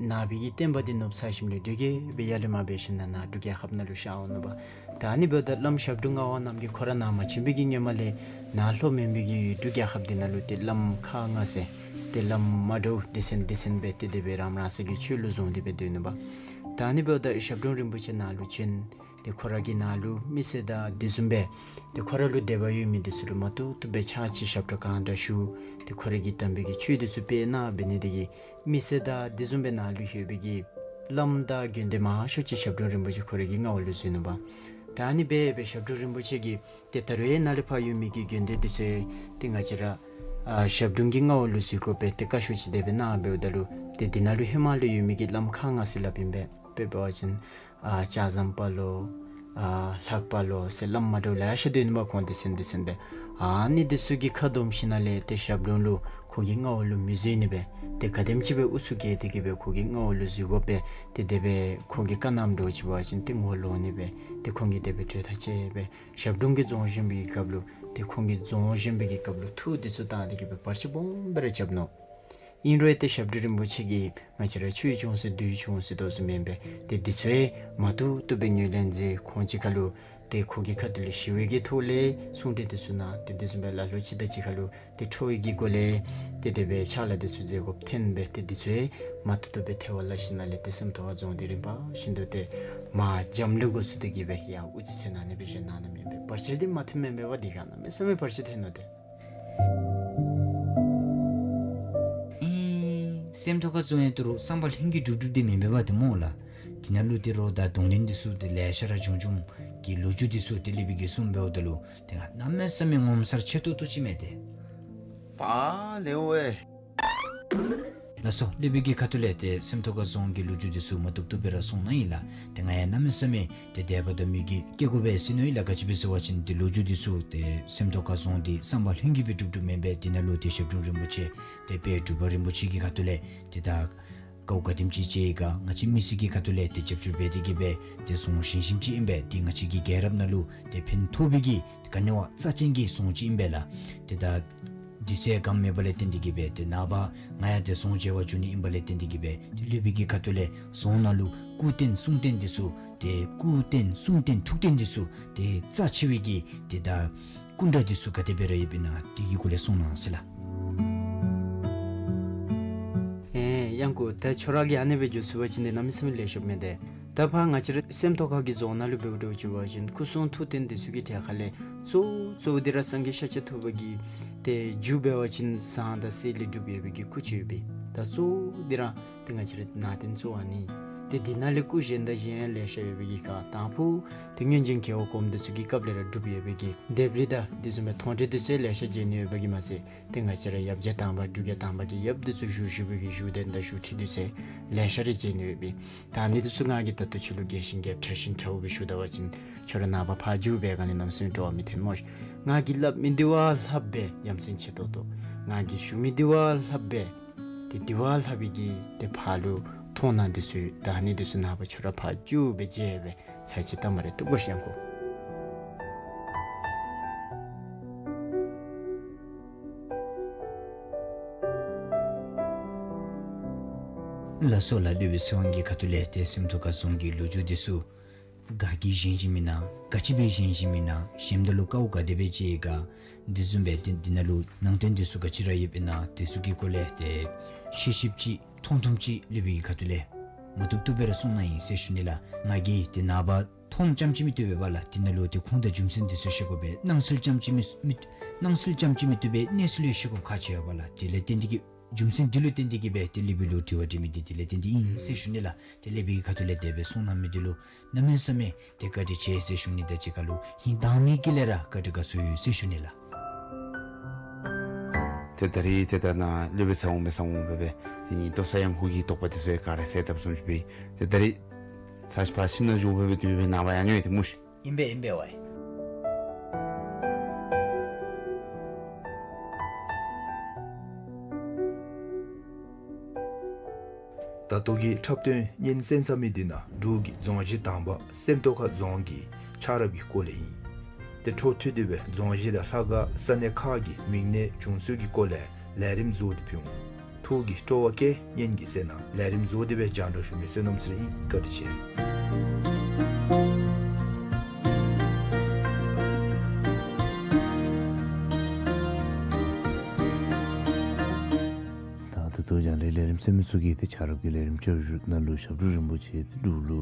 ནང་པའི་གི་བསྟན་པ་འདི་ནུབ་ཚར་ཞིནམ་ལས་འགྲོས་བསྐྱལ་སྦེ་ཡར་ལས་མར་འབད་ཞིནམ་ན་ནཱ་འབྲུག་རྒྱལ་ཁབ་ནང་ལུ་ཤར་འོང་ནུག་པ། ད་ཨ་ནི་འབདཝ་ད་བླམ་ཞབས་དྲུང་ངག་དབང་རྣམ་རྒྱལ་ཁོ་ར་ནཱ་མ་བྱོན་པའི་གི་སྔོན་མ་ལས་ ནཱ་ལྷོ་མོན་པའི་གི་ཡུལ་གྲུ་རྒྱལ་ཁབ་འདི་ནང་ལུ་ཏེ་བླམ་ཁག་ལྔ་ཟེར་ཏེ་བླམ་མ་འདྲཝ་སྡེ་ཚན་སྡེ་ཚན་སྦེ་ཏེ་དེ་སྦེ་རང་རང་སོའི་གི་ཆོས་ལུགས་བཟུང་སྟེ་སྦེ་སྡོད་ནུག་པ། ད་ཨ་ནི་འབདཝ་ད་ཞབས་དྲུང་རིན་པོ་ཆེ་ནཱ་ལུ་བྱོན། ཏེ་ཁོ་ར་གིས་ནཱ་ལུ་མི་སེར་དང་དེ་བཟུམ་སྦེ་ཏེ་ཁོ་ར་ལུ་དད་པ་ཡོད་མི་འདི་ཚུ་ལུ་མ་ཐུབ་ཐུབ་སྦེ་ཕྱག་ཕྱི་ཞབས་ཁྲ་གང་དྲག་ཞུ། ཏེ་ཁོ་ར་གིས་དམ་པའི་གི་ཆོས་འདི་ཚུ་སྤེལ་གནང་འབད་ནི་དེ་གིས་མི་སེར་དང་དེ་བཟུམ་སྦེ་ནཱ་ལུ་ཡོད་པའི་གི་བླམ་དང་དགོན་སྡེ་མང་ཤོས་ཅིག་ཞབས་དྲུང་རིན་པོ་ཆེ་ཁོ་ར་གི་མངའ་འོག་ལུ་བཟུང་ནུག་པ། ད་ཨ་ནི་སྦེ་སྦེ་ཞབས་དྲུང་རིན་པོ་ཆེ་གིས་ཏེ་ད་རུང་ཡང་ནཱ་ལས་ཕར་ཡོད་མི་གི་དགོན་སྡེ་འདི་ཚུ་ཏེ་ང་བཅས་ར་ཨ་ཞབས་དྲུང་གི་མངའ་འོག་ལུ་བཟུང་དགོ་པས་ཏེ་བཀའ་ཤོག་ཅིག་དེ་སྦེ་གནང་འབདཝ་ད་ལུ་ཏེ་འདི་ནང་ལུ་ཧེ་མ་ལས་ཡོད་མི་གི་བླམ་ཁག་ལྔ་ཟེར་སླབ་ཨིན་པས། དཔེ་འབད་བ་ཅིན་ཨ་ལྕགས་ཟམ་དཔའ་ལོ་ཨ་ལྷ་དཔའ་ལོ་ཟེར་བླམ་མ་འདྲཝ་ལེ་ཤ་སྡོད་ནུག་པ། ཁོང་སྡེ་ཚན་སྡེ་ཚན་སྦེ། ཨ་ནི་འདི་ཚུ་གི་ཁ་བསྡོམས་ཞིནམ་ལས་ཏེ་ཞབས་དྲུང་ལུ་ཁོང་གི་མངའ་འོག་ལུ་མི་བཟུང་ནི་སྦེ་ཏེ་ག་དེམ་ཅིག་སྦེ་ཨུ་ཚུགས་བཀལ་ཏེ་གི་སྦེ་ཁོང་གི་མངའ་འོག་ལུ་བཟུང་དགོ་པས། ཏེ་དེ་སྦེ་ཁོང་གིས་བཀའ་གནངམ་འདྲཝ་ཅིག་འབད་བ་ཅིན་ཏེ་ངོ་ལོག་ནི་སྦེ་ཏེ་ཁོང་གིས་དེ་སྦེ་གྲོས་ཐག་བཅད་སྦེ་ཞབས་དྲུང་གིས་རྫོང་བཞེངས་པའི་གི་སྐབས་ལུ་ཏེ་ཁོང་གིས་རྫོང་བཞེངས་པའི་གི་སྐབས་ལུ་ཐུགས་འདི་ཚུ་བཏང་སྟེ་གི་སྦེ་བར་ཆད་སྦོམ་སྦེ་ར་རྐྱབ་ནུག། ཨིན་རུང་ཏེ་ཞབས་དྲུང་རིན་པོ་ཆེ་གིས་ང་བཅས་ར་ཆོས་ཆུང་ཟེར་བདུད་ཆུང་ཟེར་དོ་བཟུམ་ཨིན་པས། ཏེ་འདི་ཚུ་ཡང་མ་ཐུབ་ཐུབ་སྦེ་ངོས་ལེན་མཛད། ཁོང་གཅིག་ཁར་ལུ་ཏེ་ཁོང་གི་ཁ་ཐུག་ལས་ཞི་བའི་གི་ཐོག་ལས་གསུང་གྲོས་འདི་ཚུ་གནང་། ཏེ་དེ་བཟུམ་སྦེ་ལ་ལུ་ཅིག་དང་གཅིག་ཁར་ལུ་ཏེ་ཁྲོ་བའི་གི་སྒོ་ལས་ཏེ་དེ་སྦེ་ཕྱག་ལཱ་འདི་ཚུ་མཛད་དགོཔ་ཐོན་པས། ཏེ་འདི་ཚུ་ཡང་མ་ཐུབ་ཐུབ་སྦེ་ཐལ་བར་བརླག་ཞིནམ་ལས་ཏེ་སེམས་རྟོགས་ཁ་རྫོང་འདི་རིམ་པ་བཞིན་དུ་ཏེ་མར་འཇམ་ལུ་འགོ་བཙུགས་ཏེ་གི་སྦེ་ཡར་དབུ་རྩེ་ཚུ་ནང་ཨ་ནི་སྦེ་བཞེངས་གནང་ནི་ཨིན་པས། བར་ཆད་འདི་མ་ཐོན་མེན་པས་པ། འདི་ག་གནམ་མེད་ས་མེད་བར་ཆད་ཐོན་ནུག་ཏེ། ཨེ་སེམས་རྟོགས་ཁ་རྫོང་ཡང་ད་རུང་བསམ་པ་ལྷུན་གྱིས་གྲུབ་གྲུབ་འདི་མེན་པས་པ་ཏེ་སྨོ་ལགས། འདི་ནང་ལུ་ད་རུང་ད་གདོང་ལེན་འདི་ཚུ་ཏེ་ལེ་ཤ་ར་བྱུང་བྱུངམ་གི་ལོ་རྒྱུས་འདི་ཚུ་ཏེ་སློབ་དཔོན་གྱིས་གསུངས་འབདཝ་ད་ལུ་ཏེ་གནམ་མེད་ས་མེད་ངོ་མཚར་ཆེ་ཏོག་ཏོ་ཅིག་མས་ཏེ། པ་ལེའོ་ཨེ། ལགས་སོ། སློབ་དཔོན་གྱི་ཁ་ཐུག་ལས་ཏེ་སེམས་རྟོགས་ཁ་རྫོང་གི་ལོ་རྒྱུས་འདི་ཚུ་མ་ཐུབ་ཐུབ་སྦེ་ར་གསུངས་གནང་ཡི་ལགས། ཏེ་ང་ཡང་གནམ་མེད་ས་མེད་ཏེ་དད་པ་དང་མོས་གུས་སྐྱེ་དགོ་པས་ཟེར་མནོ་ཡི་ལགས། ག་ཅི་སྦེ་ཟེར་བ་ཅིན་ཏེ་ལོ་རྒྱུས་འདི་ཚུ་ཏེ་སེམས་རྟོགས་ཁ་རྫོང་འདི་བསམ་པ་ལྷུན་གྱིས་སྦེ་གྲུབ་གྲུབ་མེན་པས། འདི་ནང་ལུ་ཏེ་ཞབས་དྲུང་རིན་པོ་ཆེ་ཏེ་དཔལ་འབྲུག་པ་རིན་པོ་ཆེ་གི་ཁ་ཐུག་ལས་ཏེ་ད་དཀའཝ་ག་དེམ་ཅིག་སྤྱད་ཡི་ག་ང་བཅས་མི་སེར་གྱི་ཁ་ཐུག་ལས་ཏེ་རྒྱབ་སྐྱོར་འབད་དེ་གི་སྦེ་ཏེ་རྫོང་བཞེངས་བཞེངསམ་ཅིག་ཨིན་པས། ཏེ་ང་བཅས་ཀྱི་རྒྱལ་རབས་ནང་ལུ་ཏེ་ཕན་ཐོགས་པའི་གི་ག་ནི་བ་རྩ་ཅན་གྱི་རྫོང་ཅིག་ཨིན་པས་ལགས། ཏེ་ད་དུས་ཚོད་ག་མེད་པ་ལས་བརྟེན་ཏེ་གི་སྦེ་ཏེ་ནངས་པ་ང་ཡང་ཏེ་རྫོང་མཇལ་བར་འགྱོ་ནི་ཨིན་པ་ལས་བརྟེན་ཏེ་གི་སྦེ་ཏེ་སློབ་དཔོན་གྱི་ཁ་ཐུག་ལས་རྫོང་ནང་ལུ་སྐུ་རྟེན་གསུང་རྟེན་འདི་ཚུ་ཏེ་སྐུ་རྟེན་གསུང་རྟེན་ཐུགས་རྟེན་འདི་ཚུ་ཏེ་རྩ་ཆེ་བའི་གི་ཏེ་ད་སྐུ་འདྲ་འདི་ཚུ་ག་དེ་སྦེ་ར་ཡོདཔ་ཨིན་ན་དེ་གི་སྐོར་ལས་གསུང་གནང་ཟེར་ལགས། ཨེ་གཡང་ཁུ་ད་ཁྱོད་ར་གིས་ཨ་ནི་སྦེ་བརྗོད་ཚུགས་པ་ཅིན་ཏེ་གནམ་མེད་ས་མེད་ལེགས་ཤོམ་མས་ཏེ། ད་ཕར་ང་བཅས་ར་སེམས་རྟོགས་ཁ་གི་རྫོང་ནང་ལུ་འབདཝ་ད་ཅིག་འབད་བ་ཅིན་སྐུ་གསུང་ཐུགས་རྟེན་འདི་ཚུ་གི་གྲས་ཁ་ལས་གཙོ་བོ་གཙོ་བོ་འདི་ར་སངས་རྒྱས་ཤཱཀྱ་ཐུབ་པ་གི་ཏེ་རྒྱུད་འབད་བ་ཅིན་ཟངས་དང་གསེར་ལས་གྲུབ་ཡོད་པའི་གི་སྐུ་ཅིག་ཡོད་པས། ད་གཙོ་བོ་འདི་ར་ཏེ་ང་བཅས་ར་ནང་རྟེན་གཙོ་བོ་ཨ་ནི། ཏེ་འདི་ནང་ལས་སྐུ་གཞན་དང་གཞན་ཡང་ལེ་ཤ་ཡོད་པའི་གི་ཁར་དང་ཕུ་ཏེ་སྔོན་བྱོན་རྒྱལ་བ་གོངམ་འདི་ཚུ་གི་སྐབས་ལས་ར་གྲུབ་ཡོད་པའི་གི་ལྡེབས་རིས་དང་དེ་བཟུམ་སྦེ་མཐོང་གྲོལ་འདི་ཚུ་ལེ་ཤ་མཇལ་ནི་ཡོད་པའི་གི་མ་ཚད་ཏེ་ང་བཅས་ར་ཡབ་རྗེ་དང་པ་འབྲུག་རྒྱལ་དང་པ་གི་ཡབ་འདི་ཚུ་བཞུགས་བཞུགས་པའི་གི་བཞུགས་གདན་དང་བཞུགས་ཁྲི་འདི་ཚུ་ལེ་ཤ་ར་མཇལ་ནི་ཡོད་པས། ད་ཨ་ནི་འདི་ཚུ་ང་གིས་ད་ལྟོ་ཁྱོད་ལུ་རྒྱས་ཤིང་རྒྱས་ཕྲ་ཞིང་ཕྲ་བོ་སྦེ་ཞུ་ད་པ་ཅིན་ཁྱོད་ར་ནངས་པ་ཕར་འགྱོ་བའི་སྒང་ལས་གནམ་མེད་ས་མེད་སྤྲོ་བ་མི་ཐོན་སྨོ་ཤིག། ང་གིས་སླབ་མི་འདི་བ་ལྷགཔ་སྦེ་ཡ་མཚན་ཆེ་ཏོག་ཏོ། ང་གིས་ཞུ་མི་འདི་བ་ལྷགཔ་སྦེ་ཏེ་འདི་བ་ལྷག་པའི་གི་ཏེ་ཕར་ལུ་མཐོང་སྣང་འདི་ཚུ་ད་ཨ་ནི་འདི་ཚུ་ནངས་པ་ཁྱོད་ར་ཕར་འགྱོ་སྦེ་མཇལ་སྦེ་ཚར་གཅིག་བལྟ་སྨ་རེ་བཏུབ་ག་ཤིག་གཡང་ཁུ། ལགས་སོ་ལགས། སློབ་དཔོན་ཚེ་དབང་གི་ཁ་ཐུག་ལས་ཏེ་སེམས་རྟོགས་ཁ་རྫོང་གི་ལོ་རྒྱུས་འདི་ཚུ་ག་གིས་བཞེངས་བཞེངསམ་ཨིན་ན་ག་ཅི་སྦེ་བཞེངས་བཞེངསམ་ཨིན་ན་བཞེངསམ་ད་ལུ་དཀའཝ་ག་དེ་སྦེ་སྤྱད་ཡི་ག་དེ་བཟུམ་སྦེ་ཏེ་འདི་ནང་ལུ་ནང་རྟེན་འདི་ཚུ་ག་ཅི་ར་ཡོདཔ་ཨིན་ན་དེ་ཚུ་གི་སྐོར་ལས་ཏེ་ཤེས་ཤེསཔ་ཅིག་མཐོང་མཐོངམ་ཅིག་སློབ་དཔོན་གྱི་ཁ་ཐུག་ལས་མ་བཏུབ་བཏུབ་སྦེ་ར་གསུང་གནང་ཡི་ཟེར་ཞུ་ནི་ལགས། ང་གིས་ཏེ་ནངས་པ་མཐོངམ་རྐྱངམ་ཅིག་མི་བཏུབ་པས་པ་ལགས། དེ་ནང་ལུ་ཏེ་ཁུངས་དང་རྒྱུ་མཚན་འདི་ཚུ་ཤེས་དགོ་པས། སྣང་ཚུལ་རྐྱངམ་ཅིག་མི་མི་སྣང་ཚུལ་རྐྱངམ་ཅིག་མི་བཏུབ་པས། གནས་ཚུལ་ཡང་ཤེས་དགོཔ་ཁག་ཆེ་བས་པ་ལགས། དེ་ལས་བརྟེན་ཏེ་གི་རྒྱུ་མཚན་འདི་ལུ་བརྟེན་ཏེ་གི་སྦེ་ཏེ་སློབ་དཔོན་ལུ་དྲི་བ་འདྲི་མི་འདི་དེ་ལས་བརྟེན་ཏེ་ཨིན་ཟེར་ཞུ་ནི་ལགས། ཏེ་སློབ་དཔོན་གྱི་ཁ་ཐུག་ལས་དེ་སྦེ་གསུང་གནང་མི་འདི་ལུ་གནམ་མེད་ས་མེད་ཏེ་བཀའ་དྲིན་ཆེ་ཟེར་ཞུ་ནི་དང་གཅིག་ཁར་ལུ་ཧིང་དྭངས་མའི་དཀྱིལ་ལས་ར་བཀའ་དྲིན་དགའ་ཚོར་ཡོད་ཟེར་ཞུ་ནི་ལགས། ཏེ་ད་རིས་ཏེ་ད་ནཱ་སློབ་དཔོན་ཚེ་དབང་སྦེ་ཚེ་དབང་སྦེ་སྦེ་ཏེ་ཉིན་ལྟོ་ས་གཡང་ཁུ་གི་དོགས་པ་འདི་ཚུ་ཡང་ག་ར་སེལ་བཏབ་སོངམ་ཅིག་སྦེ་ཏེ་ད་རིས་ཚར་ཅིག་ཕར་ཁྱིམ་ནང་འགྱོ་སྦེ་སྦེ་དེ་སྦེ་ནངས་པ་ཡང་འོང་ཡི་ཏེ་སྨོ་ཤིག། ཨིན་པས་ཨིན་པས་ཝའི། ད་ལྟོ་གི་འཁྲབ་སྟོན་སྙན་གསན་ཚར་མི་འདི་ནང་འབྲུག་གི་རྫོང་གཞི་དང་པ་སེམས་རྟོགས་ཁ་རྫོང་གི་ཆགས་རབས་ཀྱི་སྐོར་ལས་ཨིན། ཏེ་འཕྲོ་མཐུད་དེ་སྦེ་རྫོང་གཞི་དང་ལྷ་ཁང་ས་གནས་ཁག་གི་མིང་གནས་བྱུང་ཚུལ་གྱི་སྐོར་ལས་ལས་རིམ་བཟོ་སྟེ་ཕུལ་འོང་། ཐུགས་ཀྱི་སྤྲོ་བ་བསྐྱེད་སྙན་གྱིས་གསན་གནང་། ལས་རིམ་བཟོ་སྟེ་སྦེ་རྒྱང་བསྒྲགས་ཞུ་མི་བསོད་ནམས་ཚེ་རིང་ཨིན། བཀའ་དྲིན་ཆེ། ཏེ་ལྗང་ལས་ལས་རིམ་གསན་མི་ཚུ་གིས་ཏེ་ཆ་རོགས་ཀྱི་ལས་རིམ་ཆ་རོགས་ཞུ་ནང་ལུ་ཞབས་དྲུང་རིན་པོ་ཆེ་ཏེ་འབྲུག་ལུ་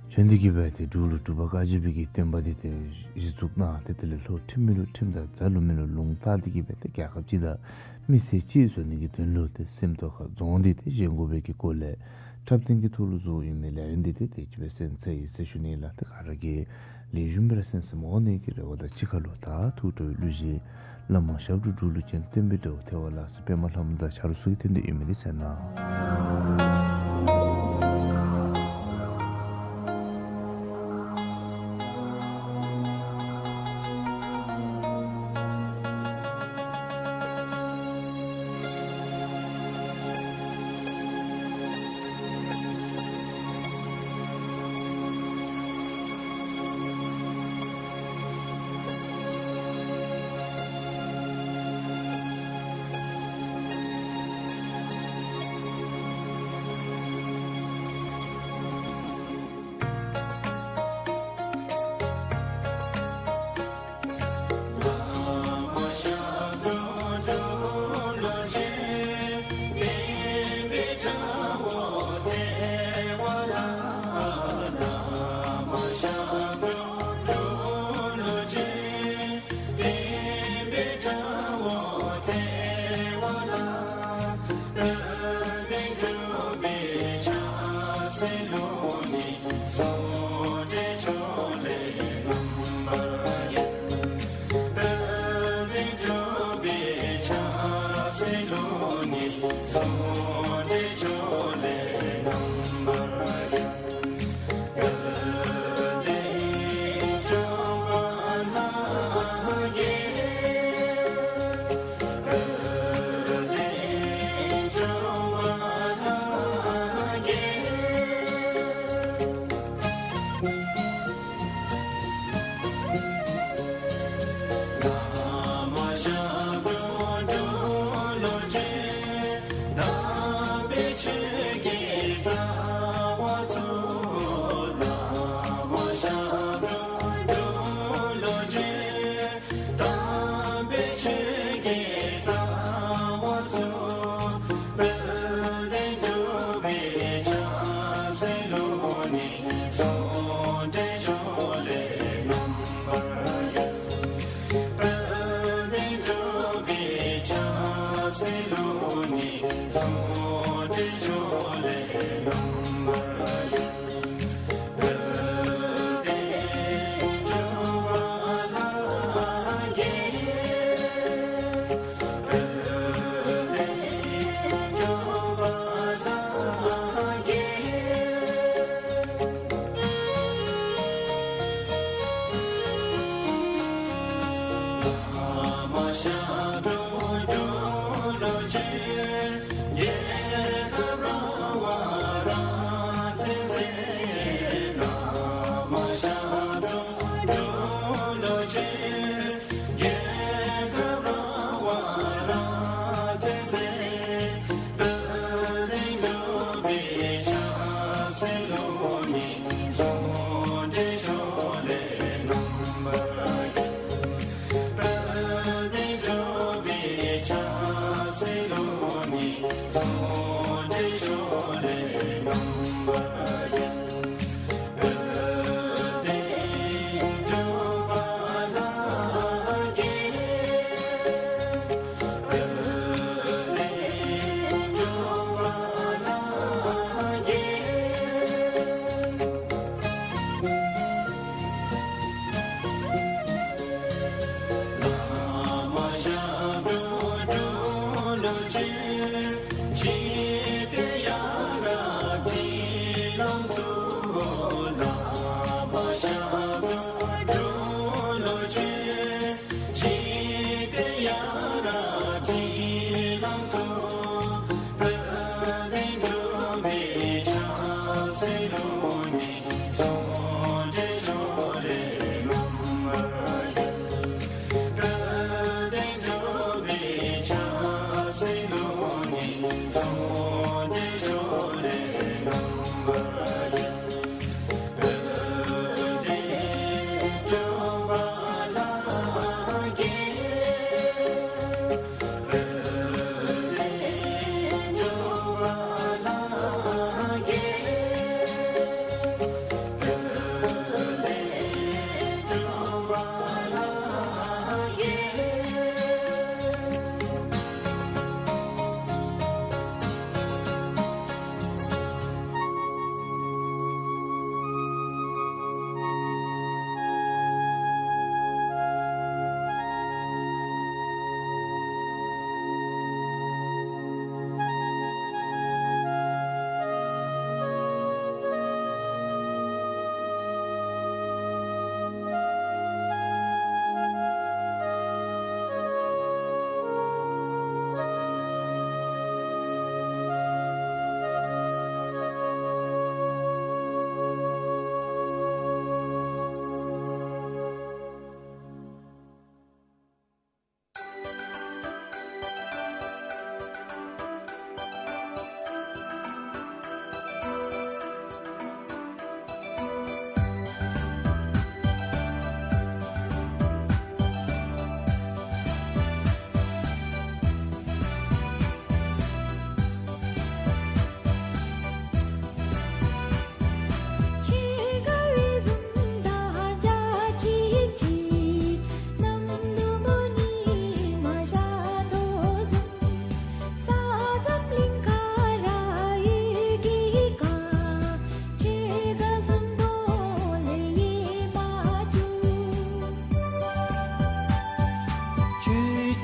བྱོན་ཏེ་གི་སྦེ་ཏེ་འབྲུག་ལུ་འབྲུག་པ་བཀའ་བརྒྱུད་པའི་གི་བསྟན་པ་འདི་ཏེ་གཞི་བཙུགས་གནང་། ཏེ་དེ་ལས་ལྷོ་ཁྲིམས་མེད་ལུ་ཁྲིམས་དང་རྫ་ལུ་མེད་ལུ་ལུང་བཏགས་ཏེ་གི་སྦེ་ཏེ་རྒྱལ་ཁབ་ཅིག་དང་མི་སེར་ཅིག་བཟོ་ནི་གི་དོན་ལུ་ཏེ་སེམས་རྟོགས་ཁ་རྫོང་འདི་ཏེ་བཞེངས་དགོ་པའི་གི་སྐོར་ལས་འཁྲབ་སྟོན་གྱི་ཐོག་ལུ་བཟོ་ཡོད་མི་ལས་རིམ་འདི་ཏེ་དེ་ཅིག་སྦེ་གསན་ཚར་ཡི་ཟེར་ཞུ་ནི་ལགས། ཏེ་ག་ར་གིས་ལེགས་ཤོམ་སྦེ་ར་གསན་གསནམ་འོང་ནི་གི་རེ་བ་དང་གཅིག་ཁར་ལུ་ད་ཐུགས་སྤྲོ་བའི་གླུ་གཞས་བླ་མ་ཞབས་དྲུང་འབྲུག་ལུ་བྱོན་བསྟན་པའི་དགྲ་བོ་ཐལ་བ་ལགས་ཟེར་པདྨ་ལྷ་མོ་དང་ཆ་རོགས་ཚུ་གིས་བཏོན་ཏེ་ཡོད་མི་འདི་གསན་གནང་།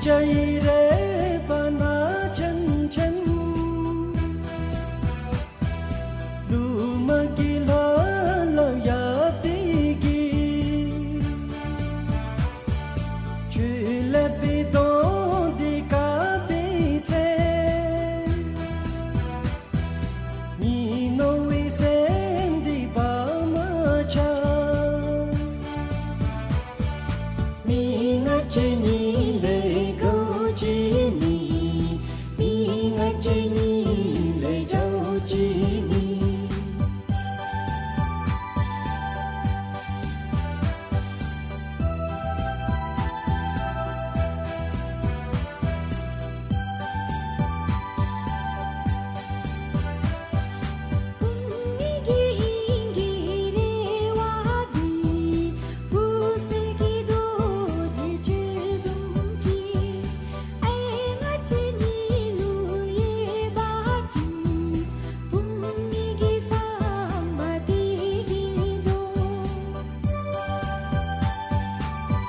ཡ་ཡི་རེ་བ་ན་ཆེན་ཆེན། ལུ་མ་གི་ལ་ལ་ཡ་ཏི་གི། ཆུ་ལེབ་བི་དོང་འདི་ཀ་པི་ཚེ། ཉི་ནོ་བི་སེམས་འདི་བ་མ་ཆ། མི་ང་བཅས་གཉིས་ལས་གོ་ཅི་མི། མི་ང་བཅས་གཉིས་ལས་ཇོ་ཅི་མི།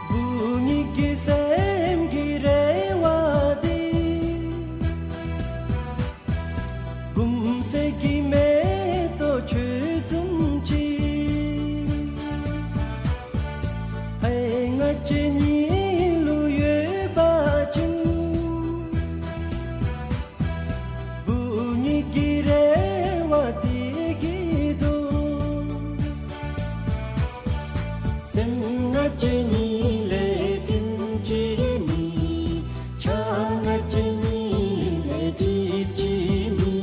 བུ་གཉིས་ཀྱི་སེམས་ཀྱི་རེ་བ་འདི། གུམ་སེ་གི་མེ་ཏོག་ཆུ་བཙུམ་ཅིག། ཨའི་ང་བཅས་གཉིས་ལུ་ཡོད་པ་ཅིན། བུ་གཉིས་ཀྱི་རེ་བ་འདི་གི་དོ། སེམས་ང་བཅས་གཉིས་ལས་འགྲིག་ཅི་མི། ཆ་ང་བཅས་གཉིས་ལས་འགྲིག་ཅི་མི།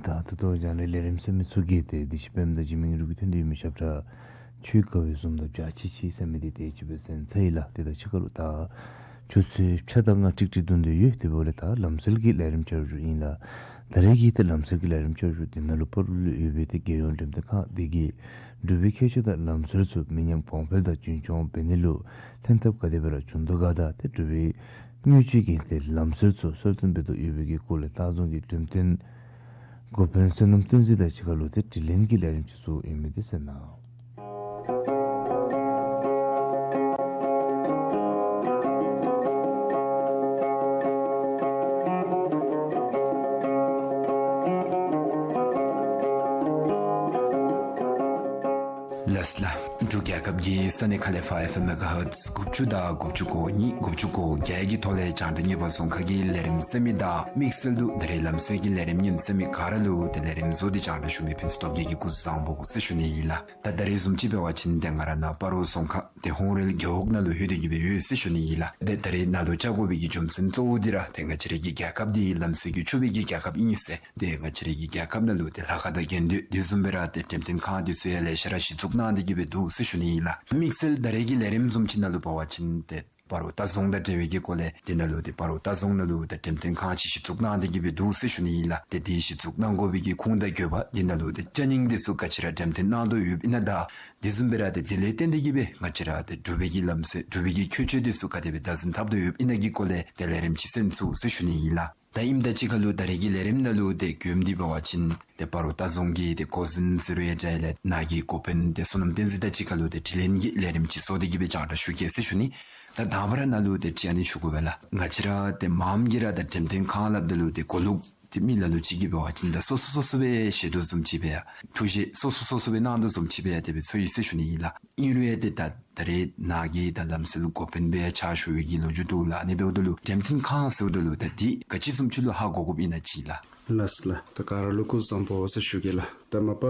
ད་ད་ལྟོ་རྒྱང་བསྒྲགས་ལས་རིམ་ཟེར་མི་ཚུ་གིས་ཏེ་དེ་ཅིག་སྤེལ་མི་དང་འཇིགས་མེད་གླིང་རུ་གིས་ཐོན་ཏེ་ཡོད་མི་ཞབས་ཁྲ་ཆོས་དགའ་བའི་གཟུངས་དང་བརྒྱ་ཆ་གཅིག་ཟེར་མི་འདི་ཏེ་ཅིག་སྦེ་གསན་ཚར་ཡི་ལགས། ཏེ་ད་ཕྱི་ཁ་ལུ་ད་ཆུ་ཚོད་ཕྱེད་དང་ལྔ་ཀྲིག་ཀྲི་འདོན་ཏེ་ཡོད། དེ་འབདཝ་ལས་ད་ལམ་སྲོལ་གྱི་ལས་རིམ་བསྐྱར་ཞུ་ཨིན་ལགས། ད་རེས་ཀྱི་ཏེ་ལམ་སྲོལ་གྱི་ལས་རིམ་བསྐྱར་ཞུ་འདི་ནང་ལུ་སྤ་རོ་ལུ་ཡོད་པའི་ཏེ་རྒྱལ་ཡོངས་འགྲེམས་སྟོན་ཁང་འདི་གིས་འབྲུག་པའི་ཁྱད་ཆོས་དང་ལམ་སྲོལ་ཚུ་མི་ཉམས་གོང་འཕེལ་དང་རྒྱུན་འཁྱོངས་འབད་ནི་ལུ་ལྷན་ཐབས་ག་དེ་སྦེ་ར་བྱུང་དོ་ག་དང་ཏེ་འབྲུག་པའི་དངུལ་ཆུའི་གི་ཏེ་ལམ་སྲོལ་ཚུ་གསལ་སྟོན་འབད་དོ་ཡོད་པའི་གི་སྐོར་ལས་ལྟ་རྩོམ་གྱི་འགྲེམས་སྟོན་འགོ་དཔོན་བསོད་ནམས་བསྟན་འཛིན་དང་གཅིག་ཁར་ལུ་ཏེ་དྲི་ལན་གྱི་ལས་རིམ་ཅིག་ཚུ་ཨིན་མི་འདི་གསན་གནང་། ལགས་ལགས། འབྲུག་རྒྱལ་ཁབ་ཀྱི་ས་གནས་ཁ་ལས་ཕར་ཨེཕ་ཨེམ་མེ་ག་ཧར་ཊི་དགུ་བཅུ་དང་དགུ་བཅུ་གོ་གཉིས་དགུ་བཅུ་གོ་བརྒྱད་ཀྱི་ཐོག་ལས་རྒྱང་བསྒྲགས་གཉེར་བར་སོང་ཁ་གི་ལས་རིམ་གསན་མི་དང་དམིགས་བསལ་དུ་ད་རེས་ལམ་སྲོལ་གྱི་ལས་རིམ་ཉན་གསན་མི་ག་ར་ལུ་ཏེ་ལས་རིམ་བཟོ་སྟེ་རྒྱང་བསྒྲགས་ཞུ་མི་ཕུན་ཚོགས་རྒྱལ་གྱི་སྐུ་གཟུགས་བཟང་པོ་ཟེར་ཞུ་ནི་ཨིན་ལགས། ད་ད་རེས་བཟུམ་ཅིག་འབད་བ་ཅིན་ཏེ་ང་ར་ནཱ་སྤ་རོ་རྫོང་ཁག་ཏེ་ཧོང་རལ་རྒེད་འོག་ནང་ལུ་ལྷོད་དེ་གི་སྦེ་ཡོད་ཟེར་ཞུ་ནི་ཨིན་ལགས། ཏེ་ད་རེས་ནཱ་ལུ་བཅར་དགོ་པའི་གི་རྒྱུ་མཚན་གཙོ་བོ་འདི་ར་ཏེ་ང་བཅས་རའི་གི་རྒྱལ་ཁབ་འདི་ལམ་སྲོལ་གྱིས་ཕྱུག་པའི་གི་རྒྱལ་ཁབ་ཨིན་ཟེར་ཏེ་ང་བཅས་རའི་གི་རྒྱལ་ཁབ་ནང་ལུ་ཏེ་ལྷ་ཁང་དང་དགོན་སྡེ་དེ་བཟུམ་སྦེ་ར་ཏེ་འགྲེམས་སྟོན་ཁང་འདི་ཚུ་ཡང་ལེ་ཤ་ར་གཞི་བཙུགས་གནང་སྟེ་གི་སྦེ་འདུག་ཟེར་ཞུ་ནི་ཨིན་ལགས། དམིགས་བསལ་ད་རེས་ཀྱི་ལས་རིམ་བཟུམ་ཅིག་ནང་ལུ་འབད་བ་ཅིན་ཏེ་ སྤ་རོ་རྟ་རྫོང་དང་འབྲེལ་བའི་གི་སྐོར་ལས་དེ་ནང་ལུ་ཏེ་སྤ་རོ་རྟ་རྫོང་ནང་ལུ་ཏེ་འགྲེམས་སྟོན་ཁང་ཅིག་གཞི་བཙུགས་གནང་སྟེ་གི་སྦེ་འདུག་ཟེར་ཞུ་ནི་ཨིན་ལགས། ཏེ་དེ་གཞི་བཙུགས་གནང་དགོ་པའི་གི་ཁུངས་དང་དགོས་པ་དེ་ནང་ལུ་ཏེ་ཅ་རྙིང་དེ་ཚུ་ག་ཅི་ར་འགྲེམས་སྟོན་གནང་དོ་ཡོདཔ་ཨིན་ན་དང་དེ་བཟུམ་སྦེ་ར་ཏེ་དེ་ལས་བརྟེན་ཏེ་གི་སྦེ་ང་བཅས་ར་ཏེ་འབྲུག་པའི་གི་ལམ་སྲོལ་འབྲུག་པའི་གི་ཁྱད་ཆོས་དེ་ཚུ་ག་དེ་སྦེ་བདག་འཛིན་འཐབ་དོ་ཡོདཔ་ཨིན་ན་གི་སྐོར་ལས་ཏེ་ལས་རིམ་ཅིག་གསན་ཚུགས་ཟེར་ཞུ་ནི་ཨིན་ལགས། ད་ཨིནམ་ད་ཅིག་ཁར་ལུ་ད་རེས་ཀྱི་ལས་རིམ་ནང་ལུ་ཏེ་མགྱོནམ་འདི་འབད་བ་ཅིན་ཏེ་སྤ་རོ་རྟ་རྫོང་གི་ཏེ་འགོ་འཛིན་ཟེར་རུང་ཡང་འདྲ་ལགས། ནཱ་གི་འགོ་དཔོན་ཏེ་བསོད་ནམས་བསྟན་འཛིན་དང་ཅིག་ཁར་ལུ་ཏེ་དྲི་ལན་གྱི་ལས་རིམ་ཅིག་བཟོ་སྟེ་གི་སྦེ་བཅར་བརྡ་ཞུ་གེ་ཟེར་ཞུ་ནི། ད་དང་པ་ར་ནཱ་ལུ་ཏེ་དྲི་ཨ་ནི་ཞུ་དགོ་པས་ལགས། ང་བཅས་ར་ཏེ་མངམ་གིས་ར་ད་འགྲེམས་སྟོན་ཁང་སླབ་ད་ལུ་ཏེ་གོ་ལུགས་ཏེ་མི་ལ་ལུ་ཅིག་གིས་འབད་བ་ཅིན་ད་སོ་སོ་སོ་སོ་སྦེ་བཞེས་དོ་བཟུམ་ཅིག་སྦེ་ཡང་ཐུགས་བཞེད་སོ་སོ་སོ་སོ་སྦེ་གནང་དོ་བཟུམ་ཅིག་སྦེ་ཡང་དེ་སྦེ་ཚོར་ཡི་ཟེར་ཞུ་ནི་ཨིན་ལགས། ཨིན་རུང་ཡང་ཏེ་ད་ད་རེས་ནཱ་གི་ད་ལམ་སྲོལ་འགོ་དཔོན་སྦེ་ཕྱག་ཞུ་བའི་གི་ལོ་རྒྱུས་འདུག་ལགས། ཨ་ནི་འབདཝ་ད་ལུ་འགྲེམས་སྟོན་ཁང་ཟེརཝ་ད་ལུ་ད་འདི་ག་ཅི་བཟུམ་ཅིག་ལུ་ཧ་གོ་དགོཔ་ཨིན་ན་ཅིག་ལགས། ལགས་ལགས། ད་ག་ར་ལུ་སྐུ་གཟུགས་བཟང་པོ་ཟེར་ཞུ་གེ་ལགས། ད་མ་པ་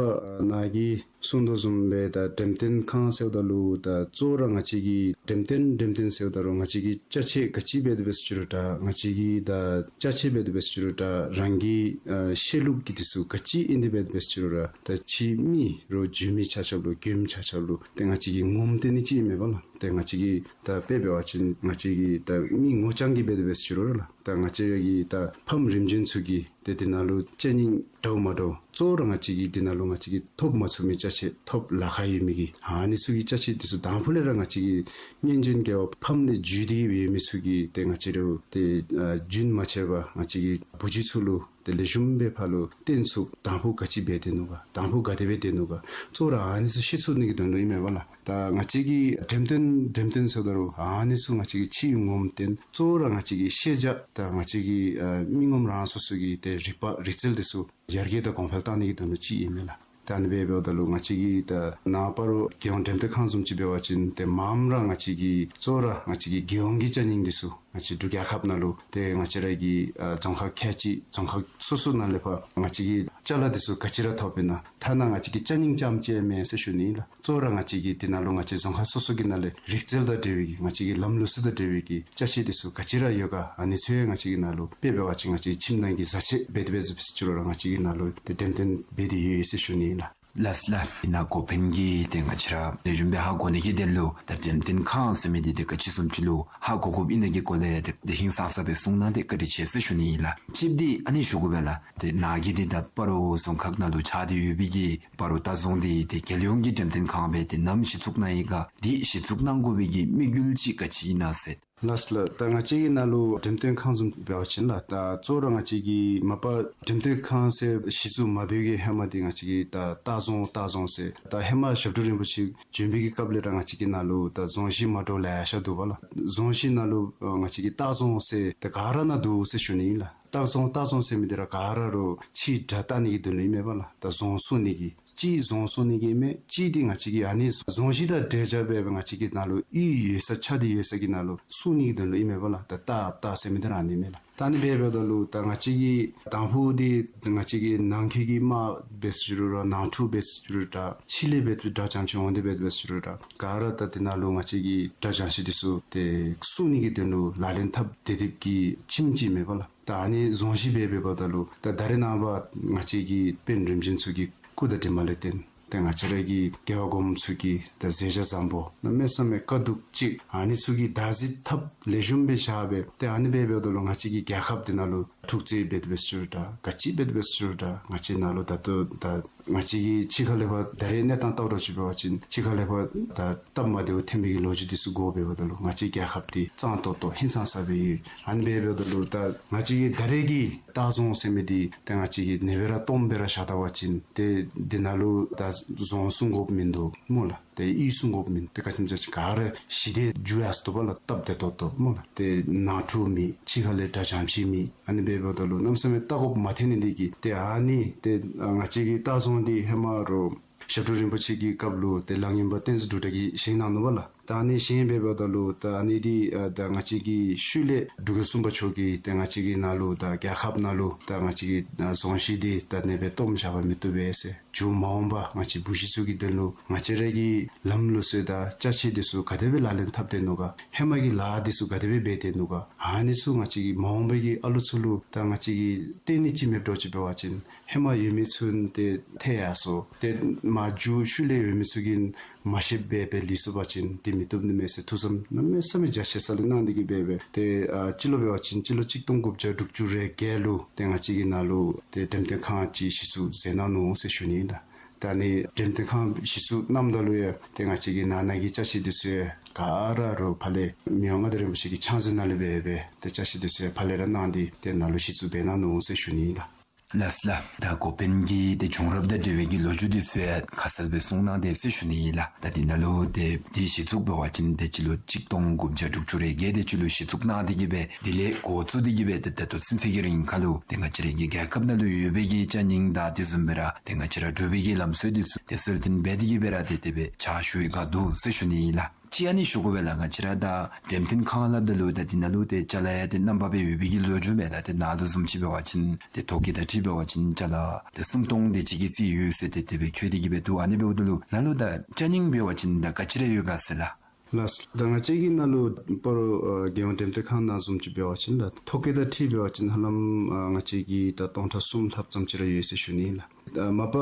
ནཱ་གིས་གསུང་དོ་བཟུམ་སྦེ་ད་འགྲེམས་སྟོན་ཁང་ཟེརཝ་ད་ལུ་ད་གཙོ་བོ་ར་ང་བཅས་ཀྱིས་འགྲེམས་སྟོན་འགྲེམས་སྟོན་ཟེརཝ་ད་རུང་ང་བཅས་ཀྱིས་ཅ་ཆས་ག་ཅི་འབད་དེ་འབད་ཟེར་ཅི་རུང་འདྲ། ང་བཅས་ཀྱིས་ད་ཅ་ཆས་འབད་དེ་འབད་ཟེར་ཅི་རུང་འདྲ། རང་གི་ཨ་བཤད་ལུགས་ཀྱི་དེ་ཚུ་ག་ཅི་ཨིན་དེ་འབད་དེ་འབད་ཟེར་ཅི་རུང་འདྲ། ད་ཕྱི་མི་རོགས་བྱོན་མི་ཆ་ཁྱབ་ལུ་མགྱོནམ་ཆ་ཁྱབ་ལུ་ཏེ་ང་བཅས་ཀྱིས་ངོམ་སྟོན་ནི་ཅིག་ཨིན་མས་པ་ལགས། ཏེ་ང་བཅས་ཀྱིས་ད་དཔེ་འབད་བ་ཅིན་ང་བཅས་ཀྱིས་ད་མི་ངོ་རྐྱང་གིས་འབད་དེ་འབད་ཟེར་ཅི་རུང་འདྲ་ལགས། ད་ང་བཅས་ར་གི་ད་ཕམ་རིམ་བྱོན་ཚུ་གིས་ཏེ་དེ་ནང་ལུ་ཅ་རྙིང་འདྲཝ་མ་འདྲཝ་གཙོ་བོ་ར་ང་བཅས་ཀྱིས་དེ་ནང་ལུ་ང་བཅས་ཀྱིས་ཐོབ་མ་ཚུགས་མི་ཅ་ཆས་ཐོབ་ལཱ་ཁག་ཡོད་མི་གི་ཨ་ནི་ཚུ་གི་ཅ་ཆས་དེ་ཚུ་དང་ཕུ་ལས་ར་ང་བཅས་ཀྱིས་སྙན་རྒྱུན་རྒྱལ་བ་ཕམ་ལས་བརྒྱུད་དེ་གི་སྦེ་ཡོད་མི་ཚུ་གིས་ཏེ་ང་བཅས་ར་ཏེ་ཨ་རྒྱུན་མ་ཆད་པར་ང་བཅས་ཀྱི་བུ་རྒྱུད་ཚུ་ལུ་ཏེ་ལེགས་ཤོམ་སྦེ་ཕར་ལུ་སྟོན་ཚུགས། དང་ཕུ་ག་ཅི་འབད་དེ་ནུག་ག། དང་ཕུ་ག་དེ་སྦེ་སྡོད་ནུག་ག། གཙོ་བོ་ར་ཨ་ནི་ཚུ་ཤེས་ཚུགས་ནི་གི་དོན་ལུ་ཨིན་མས་པ་ལགས། ད་ང་བཅས་ཀྱིས་འགྲེམས་སྟོན་འགྲེམས་སྟོན་ཟེརཝ་ད་རུང་ཨ་ནི་ཚུ་ང་བཅས་ཀྱིས་ཕྱིའི་ངོམ་སྟོན་གཙོ་བོ་ར་ང་བཅས་ཀྱིས་ཤེས་བྱ་ད་ང་བཅས་ཀྱི་ཨ་མི་ངོམ་རང་སོ་སོ་གི་ཏེ་རིག་པ་རིག་རྩལ་དེ་ཚུ་ཡར་རྒྱས་དང་གོང་འཕེལ་གཏང་ནི་གི་དོན་ལུ་ཅིག་ཨིན་མས་ལགས། ད་ཨ་ནི་སྦེ་འབདཝ་ད་ལུ་ང་བཅས་ཀྱི་ད་ནཱ་སྤ་རོ་རྒྱལ་ཡོངས་འགྲེམས་སྟོན་ཁང་བཟུམ་ཅིག་འབད་བ་ཅིན་ཏེ་མངམ་ར་ང་བཅས་ཀྱི་གཙོ་བོ་ར་ང་བཅས་ཀྱི་རྒྱལ་ཡོངས་ཀྱི་ཅ་རྙིང་འདི་ཚུ་ང་བཅས་འབྲུག་རྒྱལ་ཁབ་ནང་ལུ་ཏེ་ང་བཅས་ར་གི་ཨ་རྫོང་ཁག་ཁལ་གཅིག་རྫོང་ཁག་སོ་སོ་ནང་ལས་ཕར་ང་བཅས་ཀྱི་ཅ་ལ་འདི་ཚུ་ག་ཅི་ར་ཐོབ་ཨིན་ན། ཐ་ན་ང་བཅས་ཀྱི་ཅ་རྙིང་རྐྱངམ་ཅིག་མེན་ཟེར་ཞུ་ནི་ཨིན་ལགས། གཙོ་བོ་ར་ང་བཅས་ཀྱི་དེ་ནང་ལུ་ང་བཅས་རྫོང་ཁག་སོ་སོ་གི་ནང་ལས་རིག་རྩལ་དང་འབྲེལ་བའི་གི་ང་བཅས་ཀྱི་ལམ་ལུགས་སྲོལ་དང་འབྲེལ་བའི་གི་ཅ་ཆས་འདི་ཚུ་ག་ཅི་ར་ཡོད་ག། ཨ་ནི་ཚུ་ཡང་ང་བཅས་ཀྱི་ནང་ལུ་དཔེ་འབད་བ་ཅིན་ང་བཅས་ཁྱིམ་ནང་གི་བཟའ་ཆས་འབད་དེ་འབད་ཟེར་ཅི་རུང་ར་ང་བཅས་ཀྱི་ནང་ལུ་ཏེ་འགྲེམས་སྟོན་འབད་དེ་ཡོད་ཟེར་ཞུ་ནི་ཨིན་ལགས། ལགས་ལགས། ཨིན་ན་འགོ་དཔོན་གྱིས་ཏེ་ང་བཅས་ར་ལེགས་ཤོམ་སྦེ་ཧ་གོ་ནི་གི་དོན་ལུ་ད་འགྲེམས་སྟོན་ཁང་ཟེར་མི་འདི་ཏེ་ག་ཅི་བཟུམ་ཅིག་ལུ་ཧ་གོ་དགོཔ་ཨིན་ན་གི་སྐོར་ལས་ཏེ་ཧིང་སངས་ས་སྦེ་གསུངས་གནང་སྟེ་བཀའ་དྲིན་ཆེ་ཟེར་ཞུ་ནི་ཨིན་ལགས། གཅིག་འདི་ཨ་ནི་ཞུ་དགོ་པས་ལགས། ཏེ་ནཱ་གི་འདི་ད་སྤ་རོ་རྫོང་ཁག་ནང་ལུ་ཆགས་ཏེ་ཡོད་པའི་གི་སྤ་རོ་རྟ་རྫོང་འདི་ཏེ་རྒྱལ་ཡོངས་ཀྱི་འགྲེམས་སྟོན་ཁང་སྦེ་ཏེ་ནམ་གཞི་བཙུགས་གནང་ཡི་ག། འདི་གཞི་བཙུགས་གནང་དགོ་པའི་གི་དམིགས་ཡུལ་ཅིག་ག་ཅི་ཨིན་ན་ཟེར། ལགས་ལགས། ད་ང་བཅས་ཀྱི་ནང་ལུ་འགྲེམས་སྟོན་ཁང་བཟུམ་འབད་བ་ཅིན་ལགས། ད་གཙོ་བོ་ར་ང་བཅས་ཀྱི་མ་པ་འགྲེམས་སྟོན་ཁང་ཟེར་གཞི་བཙུགས་མ་འབད་བའི་གི་ཧེ་མ་འདི་ང་བཅས་ཀྱིས་ད་རྟ་རྫོང་རྟ་རྫོང་ཟེར་ད་ཧེ་མ་ཞབས་དྲུང་རིན་པོ་ཆེ་བྱོན་པའི་གི་སྐབས་ལས་ར་ང་བཅས་ཀྱི་ནང་ལུ་ད་རྫོང་གཞི་མ་འདྲཝ་ལེ་ཤ་འདུག་པ་ལགས། རྫོང་གཞི་ནང་ལུ་ང་བཅས་ཀྱིས་རྟ་རྫོང་ཟེར་ད་ག་ར་ནང་འདུག་ཟེར་ཞུ་ནི་ཨིན་ལགས། རྟ་རྫོང་རྟ་རྫོང་ཟེར་མི་འདི་ར་ག་ར་རུང་ཕྱི་དགྲ་བལྟ་ནི་གི་དོན་ལུ་ཨིན་མས་པ་ལགས། ད་རྫོང་སྲུང་ནི་གི་གཅིག་རྫོང་སྲུང་ནི་གི་མས། གཅིག་འདི་ང་བཅས་ཀྱིས་ཨ་ནི་རྫོང་གཞི་དང་འབྲེལ་བཞག་སྦེ་ང་བཅས་ཀྱི་ནང་ལུ་གཡུས་ཡོད་ས་ཆགས་ཏེ་ཡོད་ས་གི་ནང་ལུ་སྲུང་ནི་གི་དོན་ལུ་ཨིན་མས་པ་ལགས། ད་རྟ་རྟ་ཟེར་མི་འདི་ར་ཨ་ནི་མས་ལགས། ད་ཨ་ནི་སྦེ་འབདཝ་ད་ལུ་ད་ང་བཅས་ཀྱི་དང་ཕུ་འདི་ང་བཅས་ཀྱི་ནང་འཁོད་ཀྱི་དམག་འབད་ཟེར་ཅི་རུང་ར་ནང་འཁྲུག་འབད་ཟེར་ཅི་རུང་ར་ཕྱི་ལས་འབད་དགྲ་འཇམ་ཅིག་འོང་སྟེ་འབད་འབད་ཟེར་ཅི་རུང་ར་ག་ར་ད་དེ་ནང་ལུ་ང་བཅས་ཀྱི་དགྲ་འཇམ་ཅིག་འདི་ཚུ་ཏེ་སྲུང་ནི་གི་དོན་ལུ་ལག་ལེན་འཐབ་སྟེ་སྡོདཔ་གི་ཁྱིམ་ཅིག་མས་པ་ལགས། ད་ཨ་ནི་རྫོང་གཞི་སྦེ་འབདཝ་ད་ལུ་ད་ད་རེས་ནངས་པ་ང་བཅས་ཀྱི་དཔོན་རིམ་བྱོན་ཚུ་གི་སྐུ་དང་གྲིབ་མ་ལས་བརྟེན་ཏེ་ང་བཅས་ར་གི་རྒྱལ་བ་གོངམ་ཚུ་གི་ད་མཛད་བྱ་བཟང་པོ་གནམ་མེད་ས་མེད་དཀའ་སྡུག་ཅིག་ཨ་ནི་ཚུ་གི་བདག་འཛིན་འཐབ་ལེགས་ཤོམ་སྦེ་བཞག་སྦེ་ཏེ་ཨ་ནི་སྦེ་འབདཝ་ད་ལུ་ང་བཅས་ཀྱི་རྒྱལ་ཁབ་འདི་ནང་ལུ་འཁྲུག་རྩོད་འབད་དེ་འབད་ཟེར་ཅི་རུང་ར་ག་ཅི་འབད་དེ་འབད་ཟེར་ཅི་རུང་ར་ང་བཅས་ནང་ལུ་ད་ལྟོ་ད་ང་བཅས་ཀྱི་ཕྱི་ཁ་ལས་ཕར་ད་རེས་གནས་སྟངས་བལྟཝ་ཅིག་འབད་བ་ཅིན་ཕྱི་ཁ་ལས་ཕར་ད་སྟབས་མ་བདེཝ་ཐོན་པའི་གི་ལོ་རྒྱུས་འདི་ཚུ་གོ་བ་འབདཝ་ད་ལུ་ང་བཅས་རྒྱལ་ཁབ་འདི་གཙང་ཏོག་ཏོ་ཧིང་སངས་ས་སྦེ་ཡོད། ཨ་ནི་སྦེ་འབདཝ་ད་ལུ་ད་ང་བཅས་ཀྱི་ད་རེས་ཀྱི་རྟ་རྫོང་ཟེར་མི་འདི་ཏེ་ང་བཅས་ཀྱིས་ཨ་ནི་སྦེ་ར་སྟོངམ་སྦེ་ར་བཞག་ད་པ་ཅིན་ཏེ་འདི་ནང་ལུ་ད་རྫོང་སྲུང་དགོཔ་མིན་འདུག་སྨོ་ལགས། ཏེ་གཡུས་སྲུང་དགོཔ་མིན། ཏེ་ག་ཅི་སྨོ་ཟེར་བ་ཅིན་ག་ར་ཞི་བདེ་འགྱོ་ཡར་སོ་ནུག་པ་ལགས། སྟབས་བདེ་ཏོག་ཏོ་སྨོ་ལགས། ཏེ་ནང་འཁྲུག་མེད། ཕྱི་ཁ་ལས་དགྲ་འཇམ་ཅིག་མེད། ཨ་ནི་སྦེ་འབདཝ་ད་ལུ་གནམ་མེད་ས་མེད་བལྟ་དགོཔ་མ་ཐོན་ནི་འདི་གིས་ཏེ་ཨ་ནི་ཏེ་ང་བཅས་ཀྱི་རྟ་རྫོང་འདི་ཧེ་མ་རུང་ཞབས་དྲུང་རིན་པོ་ཆེ་གི་སྐབས་ལུ་ཏེ་ལག་ལེན་པ་བསྟན་འཛིན་འབྲུག་གྲགས་ཀྱིས་བཞེངས་གནང་ནུག་པ་ལགས། ད་ཨ་ནི་བཞེངས་སྦེ་འབདཝ་ད་ལུ་ད་ཨ་ནི་འདི་ཨ་ད་ང་བཅས་ཀྱི་ཤུལ་ལས་འབྲུག་རྒྱལ་གསུམ་པ་མཆོག་གིས་ཏེ་ང་བཅས་ཀྱི་ནང་ལུ་ད་རྒྱལ་ཁབ་ནང་ལུ་ད་ང་བཅས་ཀྱི་ཨ་རྫོང་གཞི་འདི་ད་ཨ་ནི་སྦེ་སྟོངམ་བཞག་པ་མི་བཏུབ་པས་ཟེར། མཇུག་མ་འོངས་པ་ང་བཅས་བུ་གཞི་ཚུ་གི་དོན་ལུ་ང་བཅས་ར་གི་ལམ་ལུགས་སྲོལ་དང་ཅ་ཆས་འདི་ཚུ་ག་དེ་སྦེ་ལག་ལེན་འཐབ་སྡོད་ནུག་ག། ཧེ་མ་གི་ལཱ་འདི་ཚུ་ག་དེ་སྦེ་འབད་སྡོད་ནུག་ག། ཨ་ནི་ཚུ་ང་བཅས་ཀྱི་མ་འོངས་པའི་གི་ཨ་ལོ་ཚུ་ལུ་ད་ང་བཅས་ཀྱིས་སྟོན་ནི་ཅིག་མེདཔ་འདྲཝ་ཅིག་འབད་བ་ཅིན་ཧེ་མ་ཡོད་མི་ཚུ་ཏེ་ཐལ་ཡར་སོ། ཏེ་མ་མཇུག་ཤུལ་ལས་ཡོད་མི་ཚུ་གིས་ མ་ཤེསཔ་སྦེ་སྦེ་ལུས་སོང་པ་ཅིན་དེ་མི་བཏུབ་ནི་མས་ཟེར་ཐུགས་བསམ་གནམ་མེད་ས་མེད་རྒྱ་ཆེ་ས་ལས་གནང་སྟེ་གི་སྦེ་སྦེ་ཏེ་ཨ་སྤྱི་ལོ་འབད་བ་ཅིན་སྤྱི་ལོ་གཅིག་སྟོང་དགུ་བརྒྱ་དྲུག་ཅུ་རེ་བརྒྱད་ལུ་ཏེ་ང་བཅས་ཀྱི་ནཱ་ལུ་ཏེ་འགྲེམས་སྟོན་ཁང་ཅིག་གཞི་བཙུགས་མཛད་གནང་ནུག་ཟེར་ཞུ་ནི་ཨིན་ལགས། ད་ཨ་ནི་འགྲེམས་སྟོན་ཁང་གཞི་བཙུགས་གནངམ་ད་ལུ་ཡང་ཏེ་ང་བཅས་ཀྱི་ནང་ན་གི་ཅ་ཆས་འདི་ཚུ་ཡང་ག་ར་རུང་ཕར་ལས་མི་དབང་མངའ་བདག་རིན་པོ་ཆེ་གི་ཕྱག་རྗེས་ནང་ལས་སྦེ་སྦེ་ཏེ་ཅ་ཆས་འདི་ཚུ་ཡང་ཕར་ལས་ར་གནང་སྟེ་ཏེ་ནཱ་ལུ་གཞི་བཙུགས་འབད་གནང་ནུག་ཟེར་ཞུ་ནི་ཨིན་ལགས། ལགས་ལགས། ད་འགོ་དཔོན་གྱི་ཏེ་བྱུང་རབས་དང་འབྲེལ་བའི་གི་ལོ་རྒྱུས་འདི་ཚུ་ཡང་ཁ་གསལ་སྦེ་གསུངས་གནང་སྟེ་ཟེར་ཞུ་ནི་ཨིན་ལགས། ད་འདི་ནང་ལུ་ཏེ་འདི་གཞི་བཙུགས་འབད་བ་ཅིན་ཏེ་སྤྱི་ལོ་གཅིག་སྟོང་དགུ་བརྒྱ་དྲུག་ཅུ་རེ་བརྒྱད་དེ་ཅིག་ལུ་གཞི་བཙུགས་གནང་སྟེ་གི་སྦེ་དེ་ལས་འགོ་བཙུགས་ཏེ་གི་སྦེ་ཏེ་ད་ལྟོ་ཚུན་ཚོད་ཀྱི་རིང་ཁར་ལུ་ཏེ་ང་བཅས་རའི་གི་རྒྱལ་ཁབ་ནང་ལུ་ཡོད་པའི་གི་ཅ་རྙིང་དང་དེ་བཟུམ་སྦེ་ར་ཏེ་ང་བཅས་ར་འབྲུག་པའི་གི་ལམ་སྲོལ་འདི་ཚུ་ཏེ་གསལ་སྟོན་འབད་དེ་གི་སྦེ་ར་ཏེ་དེ་སྦེ་ཕྱག་ཞུ་ཡི་ག་འདུག་ཟེར་ཞུ་ནི་ཨིན་ལགས། ཅིག་ཨ་ནི་ཞུ་དགོ་པས་ལགས། ང་བཅས་ར་ད་འགྲེམས་སྟོན་ཁང་སླབ་ད་ལུ་ད་འདི་ནང་ལུ་ཏེ་ཅ་ལ་ཡང་ཏེ་རྣམ་པ་སྦེ་ཡོད་པའི་གི་ལོ་རྒྱུས་མས་ལགས། ཏེ་ནཱ་ལུ་བཟུམ་ཅིག་འབད་བ་ཅིན་ཏེ་ཐོ་བཀོད་དང་འཁྲིལ་འབད་བ་ཅིན་ཅ་ལ་ཏེ་སུམ་སྟོང་དེ་ཅིག་གི་རྩིས་ཡོད་ཟེར་ཏེ་དེ་སྦེ་བཀོད་དེ་གི་སྦེ་འདུག། ཨ་ནི་འབདཝ་ད་ལུ་ནཱ་ལུ་ད་ཅ་རྙིང་འབད་བ་ཅིན་ད་ག་ཅི་ར་ཡོད་ག་ཟེར་ལགས། ལགས། ད་ང་བཅས་ཀྱི་ནཱ་ལུ་སྤ་རོ་ཨ་རྒྱལ་ཡོངས་འགྲེམས་སྟོན་ཁང་ནང་བཟུམ་ཅིག་འབད་བ་ཅིན་ལགས་ཐོ་བཀོད་དང་འཁྲིལ་འབད་བ་ཅིན་ཧ་ལམ་ཨ་ང་བཅས་ཀྱི་ད་སྟོང་ཕྲག་གསུམ་ལྷགཔ་ཙམ་ཅིག་ར་ཡོད་ཟེར་ཞུ་ནི་ཨིན་ལགས། ད་མ་པ་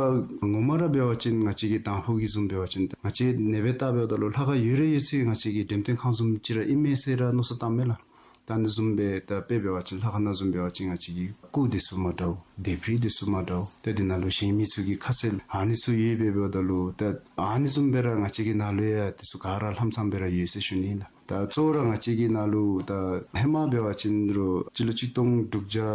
ངོ་མ་ར་འབད་བ་ཅིན་ང་བཅས་ཀྱི་དང་ཕུ་གི་བཟུམ་འབད་བ་ཅིན་ང་བཅས་ནེ་སྦེ་བལྟ་འབདཝ་ད་ལུ་ལྷ་ཁང་ཡོད་ར་ཡོད་ཚད་ང་བཅས་ཀྱི་འགྲེམས་སྟོན་ཁང་བཟུམ་ཅིག་ར་ཨིན་མས་ཟེར་ར་མནོ་བསམ་བཏངམ་མས་ལགས། ད་ཨ་ནི་བཟུམ་སྦེ་ད་དཔེ་འབད་བ་ཅིན་ལྷ་ཁང་ནང་བཟུམ་འབད་བ་ཅིན་ང་བཅས་ཀྱི་སྐུ་འདི་ཚུ་མ་འདྲཝ་ལྡེབས་རིས་འདི་ཚུ་མ་འདྲཝ་ཏེ་འདི་ནང་ལུ་གཞན་མི་ཚུ་གི་ཁ་གསལ་ཨ་ནི་ཚུ་ཡོདཔ་སྦེ་འབདཝ་ད་ལུ་ད་ཨ་ནི་བཟུམ་སྦེ་ར་ང་བཅས་ཀྱི་ནང་ལུ་ཡང་འདི་ཚུ་ག་ར་ལྷམ་ཚངམ་སྦེ་ར་ཡོད་ཟེར་ཞུ་ནི་ཨིན་ལགས། ད་གཙོ་བོ་ར་ང་བཅས་ཀྱི་ནང་ལུ་ད་ཧེ་མ་འབད་བ་ཅིན་རུང་སྤྱི་ལོ་གཅིག་སྟོང་དྲུག་བརྒྱ་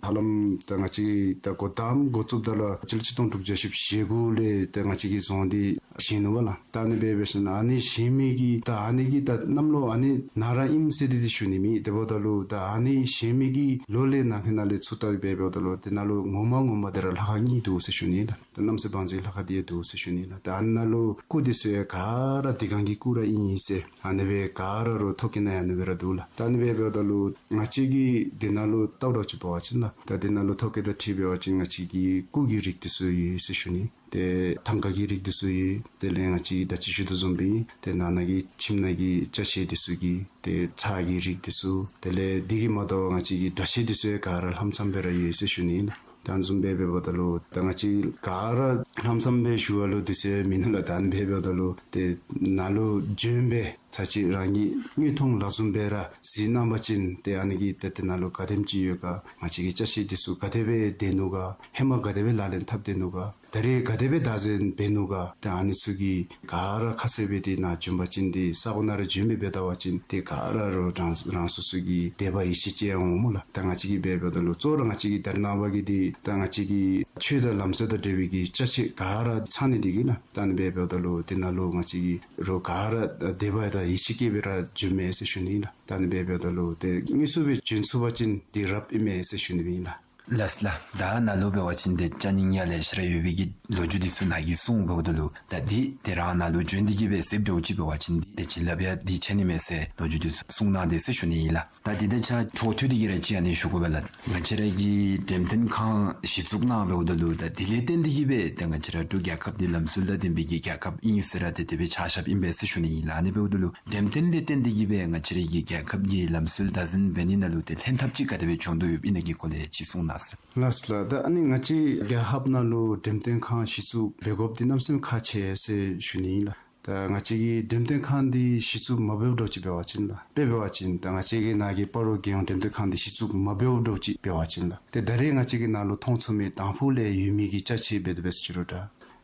ཧ་ལམ་ད་ང་བཅས་ད་འགོ་དང་པ་འགོ་བཙུགསཔ་ད་ལུ་སྤྱི་ལོ་གཅིག་སྟོང་དྲུག་བརྒྱ་བཞི་བཅུ་ཞེ་དགུ་ལས་ད་ང་བཅས་ཀྱི་རྫོང་འདི་བཞེངས་ནུག་པ་ལགས། ད་ཨ་ནི་སྦེ་འབད་ཞིནམ་ཨ་ནི་བཞེངས་མི་གི་ད་ཨ་ནི་གི་ད་གནམ་ལོ་ཨ་ནི་ནང་ར་ཨིནམ་ཟེར་འདི་འདི་ཞུ་ནི་མེད། དེ་འབདཝ་ད་ལུ་ད་ཨ་ནི་བཞེངས་མི་གི་ལོ་ལས་ནང་གི་ནང་ལས་ཚུར་བལྟ་སྦེ་འབདཝ་ད་ལུ་དེ་ནང་ལུ་ངོ་མ་ངོ་མ་དེ་ར་ལྷ་ཁང་གཉིས་འདུག་ཟེར་ཞུ་ནི་ལགས། ད་རྣམ་སྲས་བང་མཛོད་ལྷ་ཁང་འདི་ཡང་འདུག་ཟེར་ཞུ་ནི་ལགས། ད་ཨ་ནཱ་ལུ་སྐུ་འདི་ཚུ་ཡང་ག་ར་དེ་སྒང་གི་སྐུ་ར་ཨིན་ཨིན་ཟེར་ཨ་ནི་སྦེ་ག་ར་རུང་ཐོ་བཀོད་ནང་ཡང་ཨ་ནི་སྦེ་ར་འདུག་ལགས། ད་ཨ་ནི་སྦེ་འབདཝ་ད་ལུ་ང་བཅས་ཀྱིས་དེ་ནང་ལུ་བལྟཝ་ད་ཅིག་འབད་བ་ཅིན་ལགས་ད་དེ་ནང་ལུ་ཐོ་བཀོད་དང་འཁྲིལ་འབད་བ་ཅིན་ང་བཅས་ཀྱི་སྐུ་གི་རིགས་འདི་ཚུ་ཡོད་ཟེར་ཞུ་ནི། ཏེ་ཐང་ཀ་གི་རིགས་འདི་ཚུ་ཡོད། དེ་ལས་ང་བཅས་ཀྱིས་ད་ཅི་ཞུ་དོ་བཟུམ་སྦེ་ཏེ་ནང་ན་གི་ཁྱིམ་ནང་གི་ཅ་ཆས་འདི་ཚུ་གི་ཏེ་ཚྭ་གི་རིགས་འདི་ཚུ་དེ་ལས་འདི་གིས་མ་དོ་བར་ང་བཅས་ཀྱི་སྒྲ་ཆས་འདི་ཚུ་ཡང་ག་ར་ལྷམ་ཚངམ་སྦེ་ར་ཡོད་ཟེར་ཞུ་ནི་ཨིན་ལགས། ད་ཨ་ནི་བཟུམ་སྦེ་འབདཝ་ད་ལུ་ད་ང་བཅས་ག་ར་ལྷམ་ཚངམ་སྦེ་ཞུ་བ་ལུ་འདི་ཚུ་ཡང་མིན་ནུག་ལགས། ད་ཨ་ནི་སྦེ་འབདཝ་ད་ལུ་ཏེ་ནཱ་ལུ་བྱོན་སྦེ་ཚར་གཅིག་རང་གིས་དངོས་མཐོང་ལག་ཟུང་སྦེ་ར་གཟིགས་གནང་པ་ཅིན་ཏེ་ཨ་ནི་གི་ཏེ་དེ་ནང་ལུ་ག་དེམ་ཅིག་ཡོད་ག་ང་བཅས་ཀྱི་ཅ་ཆས་འདི་ཚུ་ག་དེ་སྦེ་སྡོད་ནུག་ག་ཧེ་མ་ག་དེ་སྦེ་ལག་ལེན་འཐབ་སྡོད་ནུག་ག་ད་རེས་ག་དེ་སྦེ་བདག་འཛིན་འབད་ནུག་ག་ཏེ་ཨ་ནི་ཚུ་གི་ག་ར་ཁ་གསལ་སྦེ་ཏེ་ནཱ་བྱོན་པ་ཅིན་ཏེ་ས་གོ་ནང་ར་བྱོན་སྦེ་འབད་ད་པ་ཅིན་ཏེ་ག་ར་རུང་རང་རང་སོ་སོ་གི་དད་པ་ཡིད་ཆེས་ཅིག་ཡང་འོང་སྨོ་ལགས། ད་ང་བཅས་ཀྱིས་འབད་འབདཝ་ད་ལུ་གཙོ་བོ་ར་ང་བཅས་ཀྱི་ད་རེས་ནངས་པ་གི་འདི་ད་ང་བཅས་ཀྱི་ཆོས་དང་ལམ་སྲོལ་དང་འབྲེལ་བའི་གི་ཅ་ཆས་ག་ར་ཚང་ནི་འདི་གིས་ལགས། ད་ཨ་ནི་སྦེ་འབདཝ་ད་ལུ་དེ་ནང་ལུ་ང་བཅས་ཀྱིས་རུང་ག་ར་དད་པ་དང་ཡིད་ཆེས་བསྐྱེད་སྦེ་ར་བྱོནམ་མས་ཟེར་ཞུ་ནི་ཨིན་ལགས། ད་ཨ་ནི་སྦེ་འབདཝ་ད་ལུ་ཏེ་དངོས་སུ་སྦེ་བྱོན་ཚུགས་པ་ཅིན་འདི་རབ་ཨིན་མས་ཟེར་ཞུ་ནི་ཨིན་ལགས། ལགས་ལགས། ད་ནཱ་ལུ་འབད་བ་ཅིན་ཏེ་ཅ་རྙིང་ཡང་ལེ་ཤ་ར་ཡོད་པའི་གི་ལོ་རྒྱུས་འདི་ཚུ་ནཱ་གིས་གསུངས་འབདཝ་ད་ལུ་ད་འདི་ཏེ་རང་ནཱ་ལུ་བྱོན་ཏེ་གི་སྦེ་གཟིགསཔ་འདྲཝ་ཅིག་འབད་བ་ཅིན་འདི་ཏེ་བྱིན་རླབས་ཡང་འདི་ཆགས་ནི་མས་ཟེར་ལོ་རྒྱུས་འདི་ཚུ་གསུངས་གནང་སྟེ་ཟེར་ཞུ་ནི་ཨིན་ལགས། ད་འདི་ད་ཆ་འཕྲོ་མཐུད་དེ་གི་ར་ཅིག་ཨ་ནི་ཞུ་དགོ་པས་ལགས། ང་བཅས་ར་གི་འགྲེམས་སྟོན་ཁང་གཞི་བཙུགས་གནང་འབདཝ་ད་ལུ་ད་འདི་ལས་བརྟེན་ཏེ་གི་སྦེ་ད་ང་བཅས་ར་འབྲུག་རྒྱལ་ཁབ་འདི་ལམ་སྲོལ་དང་ལྡན་པའི་གི་རྒྱལ་ཁབ་ཨིན་ཟེར་ར་ཏེ་དེ་སྦེ་ཆ་བཞགཔ་ཨིན་པས་ཟེར་ཞུ་ནི་ཨིན་ལགས། ཨ་ནི་འབདཝ་ད་ལུ་འགྲེམས་སྟོན་ལས་བརྟེན་ཏེ་གི་སྦེ་ང་བཅས་ར་གི་རྒྱལ་ཁབ་ཀྱི་ལམ་སྲོལ་བདག་འཛིན་འབད་ནི་ནང་ལུ་ཏེ་ལྷན་ཐབས་ཅིག་ག་དེ་སྦེ་བྱུང་དོ་ཡོདཔ་ཨིན་ན་གི་སྐོར་ལས་ཅིག་གསུངས་གནང་ཟེར། ལགས་ལགས། ད་ཨ་ནི་ང་བཅས་རྒྱལ་ཁབ་ནང་ལུ་འགྲེམས་སྟོན་ཁང་གཞི་བཙུགས་འབད་དགོཔ་འདི་གནམ་མེད་ས་མེད་ཁག་ཆེ་ཟེར་ཞུ་ནི་ཨིན་ལགས། ད་ང་བཅས་ཀྱིས་འགྲེམས་སྟོན་ཁང་འདི་གཞི་བཙུགས་མ་འབདཝ་འདྲཝ་ཅིག་འབད་བ་ཅིན་ལགས། དཔེ་འབད་བ་ཅིན་ད་ང་བཅས་ཀྱི་ནཱ་གི་སྤ་རོ་རྒྱལ་ཡོངས་འགྲེམས་སྟོན་ཁང་འདི་གཞི་བཙུགས་མ་འབདཝ་འདྲཝ་ཅིག་འབད་བ་ཅིན་ལགས། ཏེ་ད་རེས་ང་བཅས་ཀྱི་ནཱ་ལུ་མཐོང་ཚུགས་མི་དང་ཕུ་ལས་ཡོད་མི་གི་ཅ་ཆས་འབད་དེ་འབད་ཟེར་ཅི་རུང་ད་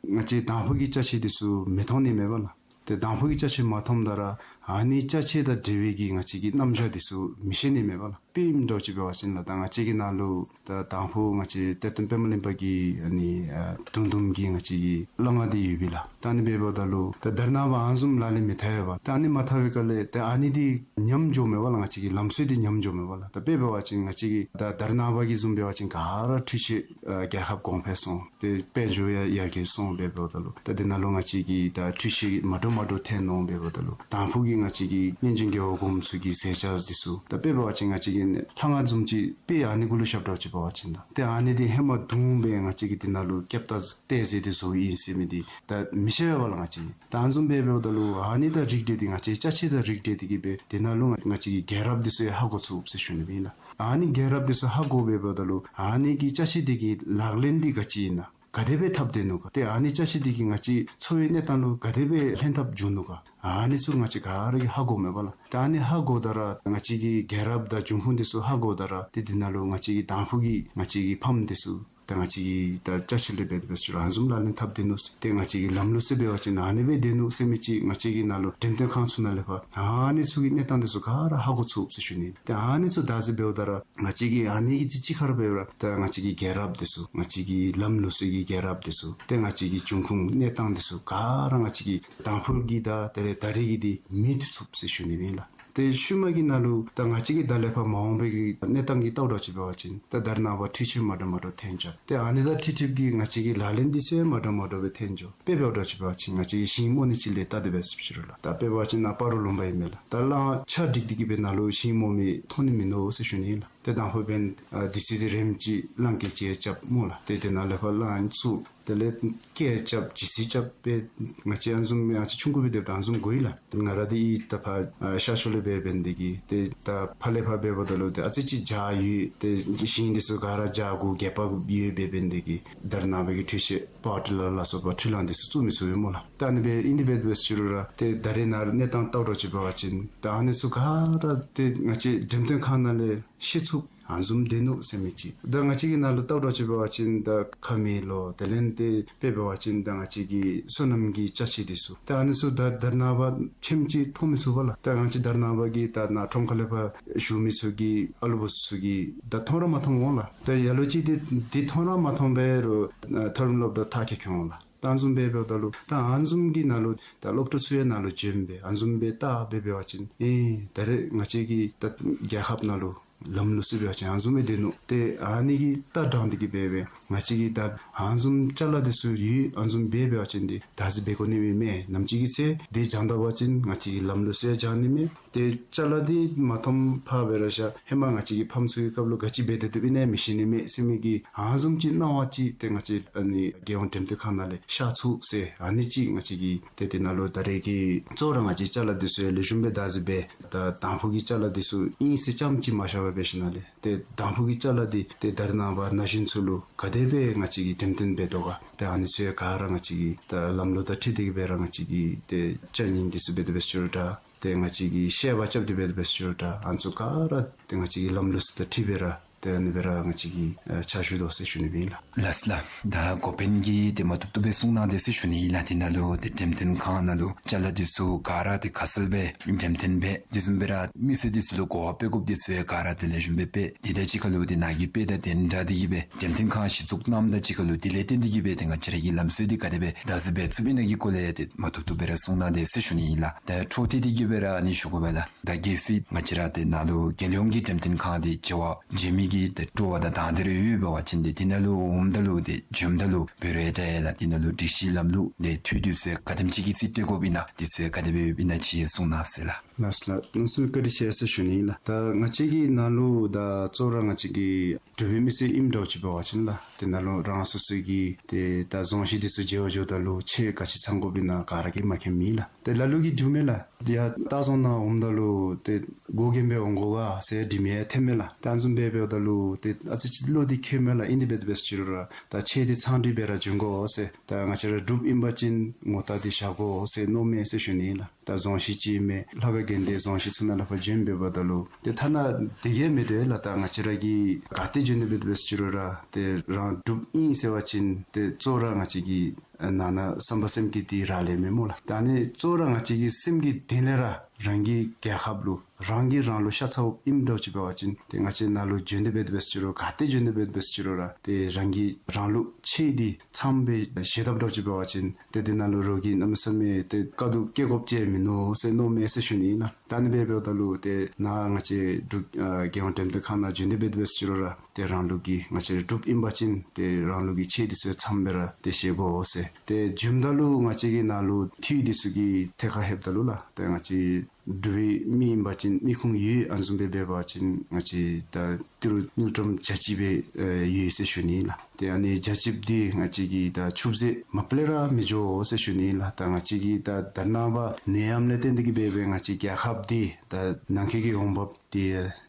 ང་བཅས་དང་ཕུ་གི་ཅ་ཆས་འདི་ཚུ་མི་མཐོང་ནི་མས་པ་ལགས། ཏེ་དང་ཕུ་གི་ཅ་ཆས་མ་མཐོངམ་ད་ར་ཨ་ནི་ཅ་ཆས་དང་འབྲེལ་བའི་གི་ང་བཅས་ཀྱི་རྣམ་གཞག་འདི་ཚུ་མི་ཤེས་ནི་མས་པ་ལགས། དཔེ་ཨིནམ་འདྲཝ་ཅིག་འབད་བ་ཅིན་ལགས། ད་ང་བཅས་ཀྱི་ནཱ་ལུ་ད་དང་ཕུ་ང་བཅས་གཏེར་སྟོན་པདྨ་གླིང་པ་གི་ཨ་ནི་ཨ་གདུང་འདོམས་ཀྱི་ང་བཅས་ཀྱི་སློབ་མ་འདི་ཡོད་པས་ལགས། ད་ཨ་ནི་འབདཝ་ད་ལུ་ད་ད་རེས་ནངས་པ་ཨ་ནི་བཟུམ་ལག་ལེན་མི་འཐབ་པས་པ། ད་ཨ་ནི་མ་འཐབ་པའི་སྐབས་ལས་ད་ཨ་ནི་འདི་ཉམས་འགྱོཝ་མས་པ་ལགས། ང་བཅས་ཀྱི་ལམ་སྲོལ་འདི་ཉམས་འགྱོཝ་མས་པ་ལགས། ད་དཔེ་འབད་བ་ཅིན་ང་བཅས་ཀྱི་ད་ད་རེས་ནངས་པ་གི་བཟུམ་འབད་བ་ཅིན་ག་ར་འཕྲུལ་ཆས་ཨ་རྒྱལ་ཁབ་གོང་འཕེལ་སོང་། ཏེ་དཔལ་འབྱོར་ཡང་ཡར་རྒྱས་སོང་སྦེ་འབདཝ་ད་ལུ་ད་དེ་ནང་ལུ་ང་བཅས་ཀྱི་ད་འཕྲུལ་ཆས་མ་འདྲཝ་མ་འདྲཝ་ཐོན་འོང་སྦེ་འབདཝ་ད་ལུ་དང་ཕུ་གི་ང་བཅས་ཀྱི་སྙན་ཅིང་རྒྱལ་བ་དགོངས་པ་ཚུ་གི་ཟས་ཆས་འདི་ཚུ་ད་དཔེ་འབད་བ་ཅིན་ང་བཅས་ཀྱི་ལྷ་ང་བཟུམ་ཅིག་དཔེ་ཨ་ནི་གུ་ལུ་བཞགཔ་འདྲཝ་ཅིག་འབད་བ་ཅིན་ད་ཏེ་ཨ་ནི་འདི་ཧེ་མ་བརྡུང་སྦེ་ང་བཅས་ཀྱིས་དེ་ནང་ལུ་རྐྱབ་ད་ཏེ་ཟེར་ཏེ་བཟོཝ་ཨིན་ཟེར་མི་འདི་ད་མི་ཤེས་པས་པ་ལགས། ང་བཅས་ད་ཨ་ནི་བཟུམ་སྦེ་འབདཝ་ད་ལུ་ཨ་ནི་དང་རིགས་འདྲེས་ཏེ་ང་བཅས་ཅ་ཆས་དང་རིགས་འདྲེས་ཏེ་གི་སྦེ་དེ་ནང་ལུ་ང་ང་བཅས་ཀྱི་རྒྱལ་རབས་འདི་ཚུ་ཡང་ཧ་གོ་ཚུགས་ཟེར་ཞུ་ནི་ཨིན་ལགས། ཨ་ནི་རྒྱལ་རབས་འདི་ཚུ་ཧ་གོ་སྦེ་འབདཝ་ད་ལུ་ཨ་ནི་གི་ཅ་ཆས་འདི་གི་ལག་ལེན་འདི་ག་ཅི་ཨིན་ན། ག་དེ་སྦེ་འཐབ་སྡོད་ནུག་ག། ཏེ་ཨ་ནི་ཅ་ཆས་འདི་གིས་ང་བཅས་འཚོ་བའི་གནས་སྟངས་ལུ་ག་དེ་སྦེ་ལྷན་ཐབས་འབྱུང་ནུག་ག། ཨ་ནི་ཚུ་ང་བཅས་ག་ར་གིས་ཧ་གོཝ་མས་པ་ལགས། ཏེ་ཨ་ནི་ཧ་གོཝ་ད་ར་ང་བཅས་ཀྱི་རྒྱལ་རབས་དང་འབྱུང་ཁུངས་འདི་ཚུ་ཧ་གོཝ་ད་ར་ཏེ་འདི་ནང་ལུ་ང་བཅས་ཀྱི་དང་ཕུ་གི་ང་བཅས་ཀྱི་ཕམ་འདི་ཚུ་ད་ང་བཅས་ཀྱི་ད་ཅ་ཆས་ལས་འབད་དེ་འབད་ཞུ་རུང་ཨ་ནི་བཟུམ་ལག་ལེན་འཐབ་སྡོད་ནུག་ཟེར། ཏེ་ང་བཅས་ཀྱི་ལམ་ལུགས་ཟེར་འབད་བ་ཅིན་ཨ་ནི་སྦེ་སྡོད་ནུག་ཟེར་མི་ཅིག་ང་བཅས་ཀྱི་ནང་ལུ་འགྲེམས་སྟོན་ཁང་ཚུ་ནང་ལས་ཕར་ཨ་ནི་ཚུ་གི་གནས་སྟངས་འདི་ཚུ་ག་ར་ཧ་གོ་ཚུགས་ཟེར་ཞུ་ནི། ཏེ་ཨ་ནི་ཚུ་བདག་འཛིན་འབདཝ་ད་ར་ང་བཅས་ཀྱིས་ཨ་ནི་གི་ཅིག་ཅིག་ཁར་འབད་རུང་ད་ང་བཅས་ཀྱི་རྒྱལ་རབས་འདི་ཚུ་ང་བཅས་ཀྱི་ལམ་ལུགས་སྲོལ་གྱི་རྒྱལ་རབས་འདི་ཚུ་ཏེ་ང་བཅས་ཀྱི་འབྱུང་ཁུངས་གནས་སྟངས་འདི་ཚུ་ག་ར་ང་བཅས་ཀྱི་དང་ཕུ་གི་དང་དེ་ལས་ད་རེས་ཀྱི་འདི་མི་བསྡུ་ཚུགས་ཟེར་ཞུ་ནི་ཨིན་ལགས། ཏེ་ཤུལ་མ་གི་ནང་ལུ་ད་ང་བཅས་ཀྱིས་ད་ལས་ཕར་མ་འོངས་པའི་གི་གནས་སྟངས་ཀྱི་ལྟཝ་ད་ཅིག་འབད་བ་ཅིན་ད་ད་རེས་ནངས་པ་འཕྲུལ་ཆས་མ་འདྲཝ་མ་འདྲཝ་ཐོན་འགྱོ། ཏེ་ཨ་ནི་དང་འཁྲིལ་འཁྲིལཝ་གིས་ང་བཅས་ཀྱི་ལག་ལེན་འདི་ཚུ་ཡང་མ་འདྲཝ་མ་འདྲཝ་སྦེ་ཐོན་འགྱོ། དཔེ་འབདཝ་ད་ཅིག་འབད་བ་ཅིན་ང་བཅས་ཀྱི་ཤིང་རྨོ་ནི་ཅིག་ལས་བལྟ་སྟེ་འབད་ཞུ་རུང་ལགས། ད་དཔེ་འབད་བ་ཅིན་ནཱ་སྤ་རོ་ལུང་པ་ཨིན་མས་ལགས། ད་གླང་ཆ་བསྒྲིགས་ཏེ་གིས་སྦེ་ནང་ལུ་ཤིང་རྨོ་མི་མཐོང་ནི་མིན་འདུག་ཟེར་ཞུ་ནི་ལགས། ཏེ་དང་ཕུ་འབདན་ཨ་དུས་ཚོད་འདི་རནམ་ཅིག་གླང་གིས་བཅད་རྐྱབ་སྨོ་ལགས། ཏེ་དེ་ནང་ལས་ཕར་གླང་བཙུགས། དེ་ལས་སྐད་རྐྱབ་ཇི་སྲིད་རྐྱབ་སྦེ་ང་བཅས་ཨ་ནི་བཟུམ་ང་བཅས་ཆུང་ཀུ་སྦེ་སྡོདཔ་ད་ཨ་ནི་བཟུམ་གོ་ཡི་ལགས། ང་ར་འདི་ཨི་ད་ཕར་ཨ་ཤར་ཕྱོགས་ལས་འབད་འབདན་འདི་གིས་ཏེ་ད་ཕར་ལས་ཕར་འབདཝ་ད་ལུ་ཏེ་ཨ་ཙི་ཅིག་འཇའ་ཡོད། ཏེ་ཤིང་འདི་ཚུ་ག་ར་འཇའ་གུ་རྒྱས་པ་ཡོད་འབད་འབདན་འདི་གིས་ད་རེས་ནངས་པའི་གི་འཕྲུལ་ཆས་པ་ཝར་ཊི་ལར་ལ་སོགས་པ་འཕྲུལ་གླང་འདི་ཚུ་བཙུགས་མི་ཚུགས་པས་སྨོ་ལགས། ད་ཨ་ནི་སྦེ་ཨིན་ཏེ་འབད་འབད་ཞུ་རུང་ར་ཏེ་ད་རེས་ནངས་གནས་སྟངས་ལྟཝ་ད་ཅིག་འབད་བ་ཅིན་ད་ཨ་ནི་ཚུ་ག་ར་ཏེ་ང་བཅས་འགྲེམས་སྟོན་ཁང་ནང་ལས་ཤེས་ཚུགས། ཨ་ནི་བཟུམ་སྡོད་ནུག་ཟེར་མི་ཅིག། ད་ང་བཅས་ཀྱི་ནང་ལུ་ལྟཝ་ད་ཅིག་འབད་བ་ཅིན་ད་ཁ་མེད་ལོ། དེ་ལས་ཏེ་དཔེ་འབད་བ་ཅིན་ད་ང་བཅས་ཀྱི་སོ་ནམ་གྱི་ཅ་ཆས་འདི་ཚུ་ད་ཨ་ནི་ཚུ་ད་ད་རེས་ནངས་པ་ཁྱིམ་ཅིག་མཐོང་མི་ཚུགས་པས་ལགས། ད་ང་བཅས་ད་རེས་ནངས་པ་གི་ད་ནཱ་ཁྲོམ་ཁ་ལས་ཕར་བཞུགས་མི་ཚུ་གིས་ཨ་ལུ་བུ་ཚུ་གིས་ད་མཐོང་ར་མ་མཐོང་འོང་ལགས། ད་ལ་ལུ་ཅིག་འདི་འདི་མཐོང་ར་མ་མཐོང་འབད་རུང་མཐོ་རིམ་སློབ་གྲྭ་མཐར་འཁྱོལ་འཁྱོལ་འོང་ལགས། ད་ཨ་ནི་བཟུམ་སྦེ་འབདཝ་ད་ལུ་ད་ཨ་ནི་བཟུམ་གྱི་ནང་ལུ་ད་སློབ་ཕྲུག་ཚུ་ཡང་ནང་ལུ་བྱོན་སྦེ་ཨ་ནི་བཟུམ་སྦེ་ལྟ་སྦེ་འབད་བ་ཅིན་ཨེ་ད་རེས་ང་བཅས་ཀྱི་ད་རྒྱལ་ཁབ་ནང་ལུ་ལམ་ལུགས་ཟེར་འབད་བ་ཅིན་ཨ་ནི་བཟུམ་སྦེ་སྡོད་ནུག། ཏེ་ཨ་ནི་གི་ལྟ་སྟངས་འདི་གིས་འབད་འབད་ང་བཅས་ཀྱིས་ད་ཨ་ནི་བཟུམ་ཅ་ལ་འདི་ཚུ་ཡོད། ཨ་ནི་བཟུམ་སྦེ་འབད་བ་ཅིན་འདི་བདག་འཛིན་འབད་དགོ་ནི་མས། ནམ་ཅིག་གི་ཚེ་འདི་སྦྱང་ད་པ་ཅིན་ང་བཅས་ཀྱི་ལམ་ལུགས་ཚུ་ཡང་སྦྱང་ནི་མས། ཏེ་ཅ་ལ་འདི་མ་མཐོངམ་ཕར་འབད་ར་ཤ་ཧེ་མ་ང་བཅས་ཀྱི་ཕམ་ཚུ་གི་སྐབས་ལུ་ག་ཅི་འབད་དེ་སྡོདཔ་ཨིན་ན་མི་ཤེས་ནི་མས་ཟེར་མི་གི་ཨ་ནི་བཟུམ་ཅིག་སྣང་བ་ཅིག་ཏེ་ང་བཅས་ཨ་ནི་རྒྱལ་ཡོངས་འགྲེམས་སྟོན་ཁང་ནང་ལས་ཤར་ཚུགས་ཟེར་ཨ་ནི་ཅིག་ང་བཅས་ཀྱིས་ཏེ་དེ་ནང་ལུ་ད་རེས་ཀྱི་གཙོ་བོ་ར་ང་བཅས་ཅ་ལ་འདི་ཚུ་ཡང་ལེགས་ཤོམ་སྦེ་བདག་འཛིན་འབད། ད་དང་ཕུ་གི་ཅ་ལ་འདི་ཚུ་ཨིན་ཟེར་ཙམ་ཅིག་མ་ཤར་བར་འབད་ཞིནམ་ལས་ཏེ་དང་ཕུ་གི་ཅ་ལ་འདི་ཏེ་ད་རེས་ནངས་པ་ན་གཞོན་ཚུ་ལུ་ག་དེ་སྦེ་ང་བཅས་ཀྱིས་འགྲེམས་སྟོན་འབད་དོ་ག། ཏེ་ཨ་ནི་ཚུ་ཡང་ག་ར་ང་བཅས་ཀྱིས་ད་ལམ་ལུགས་དང་འཁྲིལ་ཏེ་གིས་འབད་ར་ང་བཅས་ཀྱིས་ཏེ་ཅ་རྙིང་འདི་ཚུ་འབད་དེ་འབད་ཞུ་རུང་ད་ཏེ་ང་བཅས་ཀྱིས་བཤད་པ་རྐྱབ་སྟེ་འབད་དེ་འབད་ཞུ་རུང་ད་ཨ་ནི་ཚུ་ག་ར་ཏེ་ང་བཅས་ཀྱི་ལམ་ལུགས་ཚུ་དང་འཁྲིལ་སྦེ་ར་ཏེ་ཨ་ནི་སྦེ་ར་ང་བཅས་ཀྱིས་ཨ་ཕྱག་ཞུ་དོ་ཟེར་ཞུ་ནི་ཨིན་ལགས། ལགས་སོ་ལགས། ད་འགོ་དཔོན་གྱིས་ཏེ་མ་བཏུབ་བཏུབ་སྦེ་གསུངས་གནང་དེས་ཟེར་ཞུ་ནི་ཨིན་ལགས། དེ་ནང་ལུ་ཏེ་འགྲེམས་སྟོན་ཁང་ནང་ལུ་ཅ་ལ་འདི་ཚུ་ག་ར་ཏེ་ཁ་གསལ་སྦེ་འགྲེམས་སྟོན་འབད། དེ་བཟུམ་སྦེ་ར་མི་སེར་འདི་ཚུ་ལུ་གོ་བ་སྤེལ་དགོཔ་འདི་ཚུ་ཡང་ག་ར་ཏེ་ལེགས་ཤོམ་སྦེ་སྤེལ། དེ་དང་གཅིག་ཁར་ལུ་ཏེ་ནཱ་གི་དཔེ་དང་དེ་འདྲ་འདི་གིས་སྦེ་འགྲེམས་སྟོན་ཁང་གཞི་བཙུགས་གནངམ་དང་གཅིག་ཁར་ལུ་དེ་ལས་བརྟེན་ཏེ་གིས་སྦེ་ཏེ་ང་བཅས་ར་གི་ལམ་སྲོལ་འདི་ག་དེ་སྦེ་བདག་འཛིན་འབད་ཚུགསཔ་ཨིན་ན་གི་སྐོར་ལས་ཏེ་མ་བཏུབ་བཏུབ་སྦེ་ར་གསུངས་གནང་དེས་ཟེར་ཞུ་ནི་ཨིན་ལགས། ད་འཕྲོ་མཐུད་དེ་གིས་སྦེ་ར་ཨ་ནི་ཞུ་དགོ་པས་ལགས། ད་གལ་སྲིད་ང་བཅས་ར་ཏེ་ནཱ་ལུ་རྒྱལ་ཡོངས་ཀྱི་འགྲེམས་སྟོན་ཁང་འདི་བྱ་བ་བྱིན་མི་གི་ཏེ་སྤྲོ་བ་དང་དང་འདོད་རེ་ཡོད་པ་ཅིན་ཏེ་དེ་ནང་ལུ་འོངམ་ད་ལུ་ཏེ་བྱོནམ་ད་ལུ་འབད་རུང་ཡང་འདྲ་ཡ་ལགས། དེ་ནང་ལུ་སྒྲིག་གཞི་ལམ་ལུགས་ཏེ་འཐུས་འདི་ཚུ་ག་དེམ་ཅིག་གི་རྩིས་སྤྲོད་དགོཔ་ཨིན་ན་འདི་ཚུ་ག་དེ་སྦེ་ཡོདཔ་ཨིན་ན་ཅིག་གསུངས་གནང་ཟེར་ལགས། ལགས་སོ་ལགས། གནམ་མེད་ས་མེད་བཀའ་དྲིན་ཆེ་ཟེར་ཞུ་ནི་ཨིན་ལགས། ད་ང་བཅས་ཀྱི་ནང་ལུ་ད་གཙོ་བོ་ར་ང་བཅས་ཀྱི་འབྲུག་པའི་མི་སེར་ཨིནམ་འདྲཝ་ཅིག་འབད་བ་ཅིན་ལགས། དེ་ནང་ལུ་རང་སོ་སོ་གི་ཏེ་ད་རྫོང་གཞི་འདི་ཚུ་མཇལ་བར་འགྱོཝ་ད་ལུ་ཆས་ག་ཅི་ཚང་དགོཔ་ཨིན་ན་ག་ར་གིས་མཁྱེནམ་ཨིན་ལགས། ཏེ་ལ་ལུ་གིས་འདྲིཝ་མས་ལགས། ཏེ་ཡར་ལྟ་བཟོ་ནང་འོངམ་ད་ལུ་ཏེ་གོ་གེངས་སྦེ་འོང་དགོ་ག་ཟེར་འདྲི་མི་ཡང་ཐོནམ་མས་ལགས། ད་ཨ་ནི་བཟུམ་སྦེ་འབདཝ་ད་ལུ་ཏེ་ཨ་ཙི་ཅིག་བློ་འདི་ཁེངས་མས་ལགས། ཨིན་དེ་འབད་དེ་འབད་ཞུ་རུང་ར་ད་ཆས་འདི་ཚང་སྟེ་སྦེ་ར་འབྱོན་དགོ་ཟེར། ད་ང་བཅས་ར་འབྲུགཔ་ཨིན་པ་ཅིན་ངོ་རྟགས་འདི་བཞག་དགོ་ཟེར་མནོཝ་མས་ཟེར་ཞུ་ནི་ཨིན་ལགས། ད་རྫོང་གཞི་ཅིག་མས། ལྷ་ཁང་དགོན་སྡེ་རྫོང་གཞི་ཚུ་ནང་ལས་ཕར་འབྱོན་འབདཝ་ད་ལུ་ཏེ་ཐ་ན་དེ་གིས་མི་དོ་ལགས། ད་ང་བཅས་ར་གིས་ག་ཏེ་འབྱོན་ཏེ་འབད་དེ་འབད་ཞུ་རུང་ར་ཏེ་རང་འབྲུགཔ་ཨིན་ཟེར་བ་ཅིན་ཏེ་གཙོ་བོ་ར་ང་བཅས་ཀྱི་ནང་ན་བསམ་པ་སེམས་བསྐྱེད་འདི་རག་ལས་མས་སྨོ་ལགས། ད་ཨ་ནི་གཙོ་བོ་ར་ང་བཅས་ཀྱི་སེམས་ཀྱི་གཏིང་ལས་ར་རང་གི་རྒྱལ་ཁབ་ལུ་རང་གིས་རང་ལུ་ཤ་ཚ་བོ་ཨིནམ་འདྲཝ་ཅིག་འབད་བ་ཅིན་ཏེ་ང་བཅས་ནཱ་ལུ་འབྱོན་ཏེ་འབད་དེ་འབད་ཞུ་རུང་ག་ཏེ་འབྱོན་ཏེ་འབད་དེ་འབད་ཞུ་རུང་ར་ཏེ་རང་གིས་རང་ལུ་ཆས་འདི་ཚངམ་སྦེ་བཞེས་དཔ་འདྲཝ་ཅིག་འབད་བ་ཅིན་ཏེ་དེ་ནང་ལུ་རོགས་ཀྱིས་གནམ་མེད་ས་མེད་ཏེ་དཀའ་སྡུག་བཀལ་དགོཔ་ཅིག་མིན་ནུག་ཟེར་མནོཝ་མས་ཟེར་ཞུ་ནི་ཨིན་ལགས། ད་ཨ་ནི་སྦེ་འབདཝ་ད་ལུ་ཏེ་ནཱ་ང་བཅས་འབྲུག་ཨ་རྒྱལ་ཡོངས་འགྲེམས་སྟོན་ཁང་ནང་འབྱོན་ཏེ་འབད་དེ་འབད་ཞུ་རུང་ར་ཏེ་རང་ལུགས་ཀྱི་ང་བཅས་འབྲུགཔ་ཨིན་པ་ཅིན་ཏེ་རང་ལུགས་ཀྱི་ཆས་འདི་ཚུ་ཚངམ་སྦེ་ར་ཏེ་བཞེས་དགོ་ཟེར། ཏེ་འབྱོནམ་ད་ལུ་ང་བཅས་ཀྱི་ནང་ལུ་འཐུས་འདི་ཚུ་གི་ཐད་ཁར་ལྷོདཔ་ད་ལུ་ལགས། ཏེ་ང་བཅས་ འབྲུག་པའི་མི་ཨིན་པ་ཅིན་མི་ཁུངས་ཡོད། ཨ་ནི་བཟུམ་སྦེ་འབད་བ་ཅིན་ང་བཅས་ད་ཏི་རུ་དངུལ་ཀྲམ་བརྒྱ་གཅིག་སྦེ་ཨེ་ཡོད་ཟེར་ཞུ་ནི་ལགས། ཏེ་ཨ་ནི་བརྒྱ་གཅིག་འདི་ང་བཅས་ཀྱིས་ད་ཆུ་ཟད་མ་པ་ལས་ར་མི་འགྱོ་ཟེར་ཞུ་ནི་ལགས། ད་ང་བཅས་ཀྱིས་ད་ད་ནངས་པ་ནད་ཡམས་ལས་བརྟེན་ཏེ་གིས་འབད་བའི་ང་བཅས་རྒྱལ་ཁབ་འདི་ད་ནང་འཁོད་ཀྱི་འོང་འབབ་འདི་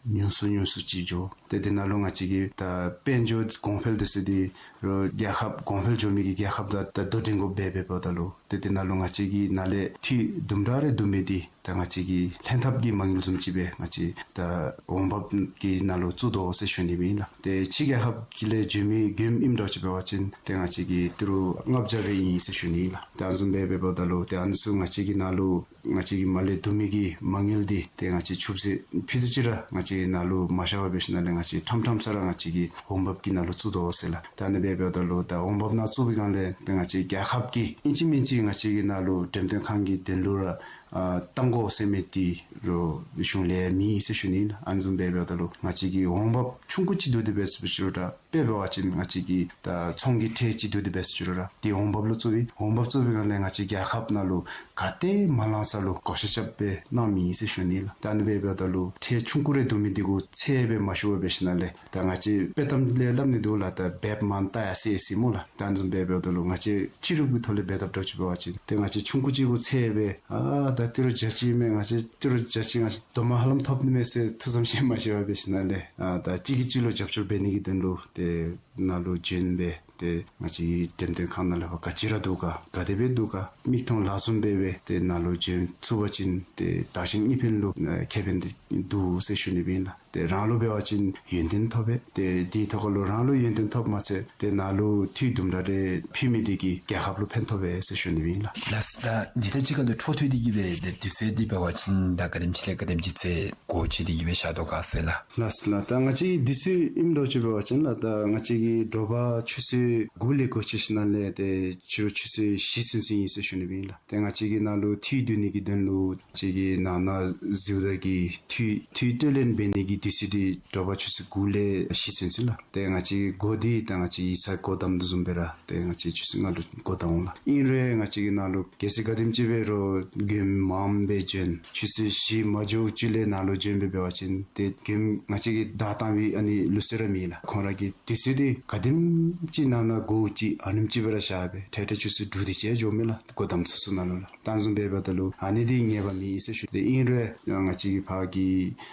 ཉུང་སུ་ཉུང་སུ་ཅིག་འགྱོ། ཏེ་དེ་ནང་ལུ་ང་བཅས་ཀྱིས་ད་དཔལ་འབྱོར་གོང་འཕེལ་འདི་ཚུ་འདི་རུང་རྒྱལ་ཁབ་གོང་འཕེལ་འགྱོ་མི་གི་རྒྱལ་ཁབ་དང་ད་དོ་འགྲན་དགོཔ་འབད་འབདཝ་ད་ལུ་ཏེ་དེ་ནང་ལུ་ང་བཅས་ཀྱི་ནང་ལས་འཐུས་དུམ་གྲ་རེ་བསྡུ་མི་འདི་ད་ང་བཅས་ཀྱི་ལྷན་ཐབས་ཀྱི་མ་དངུལ་བཟུམ་ཅིག་སྦེ་ང་བཅས་ད་འོང་འབབ་ཀྱི་ནང་ལུ་བཙུགས་དོ་ཟེར་ཞུ་ནི་ཨིན་ལགས། ཏེ་ཕྱི་རྒྱལ་ཁབ་ཀྱི་ལས་འབྱོན་མི་མགྱོནམ་ཨིནམ་འདྲཝ་ཅིག་འབད་བ་ཅིན་ཏེ་ང་བཅས་ཀྱིས་ཏི་རུ་ལྔ་བརྒྱ་སྦེ་ཨིན་ཟེར་ཞུ་ནི་ཨིན་ལགས། ཏེ་ཨ་ནི་བཟུམ་སྦེ་འབདཝ་ད་ལུ་ཏེ་ཨ་ནི་ཚུ་ང་བཅས་ཀྱི་ནང་ལུ་ང་བཅས་ཀྱིས་མར་ལས་བསྡུ་མི་གི་མ་དངུལ་འདི་ཏེ་ང་བཅས་ཆུ་ཟད་ཕུད་རྡོག་ཅིག་ར་ང་བཅས་ནང་ལུ་མ་ཤར་བར་འབད་ཞིནམ་ལས་ང་བཅས་ཁྲམ་ཁྲམ་ས་ར་ང་བཅས་ཀྱི་འོང་འབབ་ཀྱི་ནང་ལུ་བཙུགས་དོ་ཟེར་ལགས། ད་ཨ་ནི་སྦེ་འབདཝ་ད་ལུ་ད་འོང་འབབ་ནང་བཙུགས་པའི་སྒང་ལས་ཏེ་ང་བཅས་རྒྱལ་ཁབ་ཀྱི་ཨིན་ཅི་མིན་ཅི་ང་བཅས་ཀྱི་ནང་ལུ་འགྲེམས་སྟོན་ཁང་གི་དོན་ལུ་ར་ཨ་གཏང་དགོ་ཟེར་མི་འདི་རུང་གཞུང་ལས་མེད་ཟེར་ཞུ་ནི་ཨིན། ཨ་ནི་བཟུམ་སྦེ་འབདཝ་ད་ལུ་ང་བཅས་ཀྱི་འོང་འབབ་ཆུང་ཀུ་ཅིག་བསྡུ་སྟེ་འབད་ཟེར་བ་ཅིན་ར་དཔེ་འབད་བ་ཅིན་ང་བཅས་ཀྱི་ད་ཚོང་གི་ཁྲལ་ཅིག་བསྡུ་སྟེ་འབད་ཟེར་རུང་ར་འདི་འོང་འབབ་ལུ་བཙུགས་པའི་འོང་འབབ་བཙུགས་པའི་སྒང་ལས་ང་བཅས་རྒྱལ་ཁབ་ནང་ལུ་ག་ཏེ་མ་ལང་ས་ལུ་བགོ་བཤའ་རྐྱབ་སྦེ་གནང་མི་ཨིན་ཟེར་ཞུ་ནི་ལགས། ད་ཨ་ནི་སྦེ་འབདཝ་ད་ལུ་ཁྲལ་ཆུང་ཀུ་རེ་བསྡུ་མི་འདི་གུ་ཚད་སྦེ་མ་ཞུ་བར་འབད་ཞིནམ་ལས་ད་ང་བཅས་དཔེ་གཏམ་ལས་སླབ་ནི་འདུག་ལགས། ད་འབདཝ་མ་བལྟ་ཡང་ཤེས་ཟེར་སྨོ་ལགས། ད་ཨ་ནི་བཟུམ་སྦེ་འབདཝ་ད་ལུ་ང་བཅས་སྤྱི་རུབ་ཀྱི་ཐོག་ལས་འབད་དཔ་འདྲཝ་ཅིག་འབད་བ་ཅིན་ཏེ་ང་བཅས་ཆུང་ཀུ་ཅིག་གུ་ཚད་སྦེ་ཨ་ད་ཏི་རུ་བརྒྱ་ཅིག་མས། ང་བཅས་ཏི་རུ་བརྒྱ་ཅིག་ང་བཅས་རྡོག་མ་ཧ་ལམ་ཐོབ་ནི་མས་ཟེར་ཐུགས་བསམ་བཞེས་མ་བཞེས་པར་འབད་ཞིནམ་ལས་ཨ་ད་གཅིག་གིས་གཅིག་ལུ་རྒྱབ་སྐྱོར་འབད་ནི་གི་དོན་ལུ་ཏེ་ནཱ་ལུ་བྱོན་སྦེ་ཏེ་ང་བཅས་ཀྱི་འགྲེམས་སྟོན་ཁང་ནང་ལས་ཕར་ག་ཅི་ར་འདུག་ག་ག་དེ་སྦེ་འདུག་ག་མིག་མཐོང་ལག་ཟུམ་སྦེ་སྦེ་ཏེ་ནཱ་ལུ་བྱོན་ཚུགས་པ་ཅིན་ཏེ་བདག་གཞན་གཉིས་ཕན་ལུ་ཨ་ཁེ་ཕན་འདི་འདུག་ཟེར་ཞུ་ནི་ཨིན་ལགས། ཏེ་རང་ལུ་འབད་བ་ཅིན་ཡོན་ཏན་ཐོབ་པས། ཏེ་དེའི་ཐོག་ཁར་ལུ་རང་ལུ་ཡོན་ཏན་ཐོབ་མ་ཚད་ཏེ་ནཱ་ལུ་འཐུས་དུམ་གྲ་རེ་ཕུལ་མི་འདི་གིས་རྒྱལ་ཁབ་ལུ་ཕན་ཐོགས་པས་ཟེར་ཞུ་ནི་ཨིན་ལགས། ལགས་སོ། ད་འདི་དང་གཅིག་ཁར་ལུ་འཕྲོ་མཐུད་དེ་གིས་སྦེ་ཏེ་དུས་ཚོད་འདི་འབད་བ་ཅིན་ད་ག་དེམ་ཅིག་ལས་ག་དེམ་ཅིག་ཚུན་སྒོ་ཕྱེ་སྟེ་གིས་སྦེ་བཞག་དོ་ག་ཟེར་ལགས། ལགས་སོ་ལགས། ད་ང་བཅས་ཀྱི་དུས་ཚོད་ཨིནམ་འདྲཝ་ཅིག་འབད་བ་ཅིན་ལགས་ད་ང་བཅས་ཀྱི་དྲོ་པ་ཆུ་ཚོད་དགུ་ལས་སྒོ་ཕྱེ་ཞིནམ་ལས་ཏེ་ཕྱི་རུ་ཆུ་ཚོད་བཞི་ཚུན་ཚོད་ཨིན་ཟེར་ཞུ་ནི་ཨིན་ལགས། ཏེ་ང་བཅས་ཀྱི་ནཱ་ལུ་འཐུས་བསྡུ་ནི་གི་དོན་ལུ་ང་བཅས་ཀྱི་ནང་ན་གཟིགས་ད་གི་འཐུས་འཐུས་སྤྲོད་ལེན་འབད་ནི་གི་དུས་ཚོད་འདི་དྲོ་པ་ཆུ་ཚོད་དགུ་ལས་བཞི་ཚུན་ཚོད་ལགས། ཏེ་ང་བཅས་སྒོ་འདི་ད་ང་བཅས་ཡིག་ཚང་སྒོ་བསྡམ་དོ་བཟུམ་སྦེ་ར་ཏེ་ང་བཅས་ཆུ་ཚོད་ལྔ་ལུ་སྒོ་བསྡམ་འོང་ལགས། ཨིན་རུང་ང་བཅས་ཀྱི་ནཱ་ལུ་གལ་སྲིད་ག་དེམ་ཅིག་འབད་རུང་མགྱོནམ་མངམ་སྦེ་བྱོན་ཆུ་ཚོད་བཞི་མ་འགྱོ་ཅིག་ལས་ནཱ་ལུ་བྱོན་སྦེ་འབད་བ་ཅིན་ཏེ་མགྱོནམ་ང་བཅས་ཀྱིས་བདའ་བཏང་བའི་ཨ་ནི་ལུགས་སྲོལ་ར་མེད་ལགས། ཁོང་ར་གིས་དུས་ཚོད་འདི་ག་དེམ་ཅིག་ནང་ན་སྒོ་ཅིག་ཨ་ནེམ་ཅིག་སྦེ་ར་བཞག་སྦེ་ཏེ་ཏེ་ཆུ་ཚོད་དྲུག་དེ་ཅིག་འགྱོཝ་མས་ལགས། སྒོ་བསྡམ་ཚུན་ཚོད་ནང་ལུ་ལགས། ད་ཨ་ནི་བཟུམ་སྦེ་འབདཝ་ད་ལུ་ཨ་ནི་འདི་ངེས་པ་མེད་ཟེར་ཞུ། ཏེ་ཨིན་རུང་ང་བཅས་ཀྱི་ཕར་གྱི་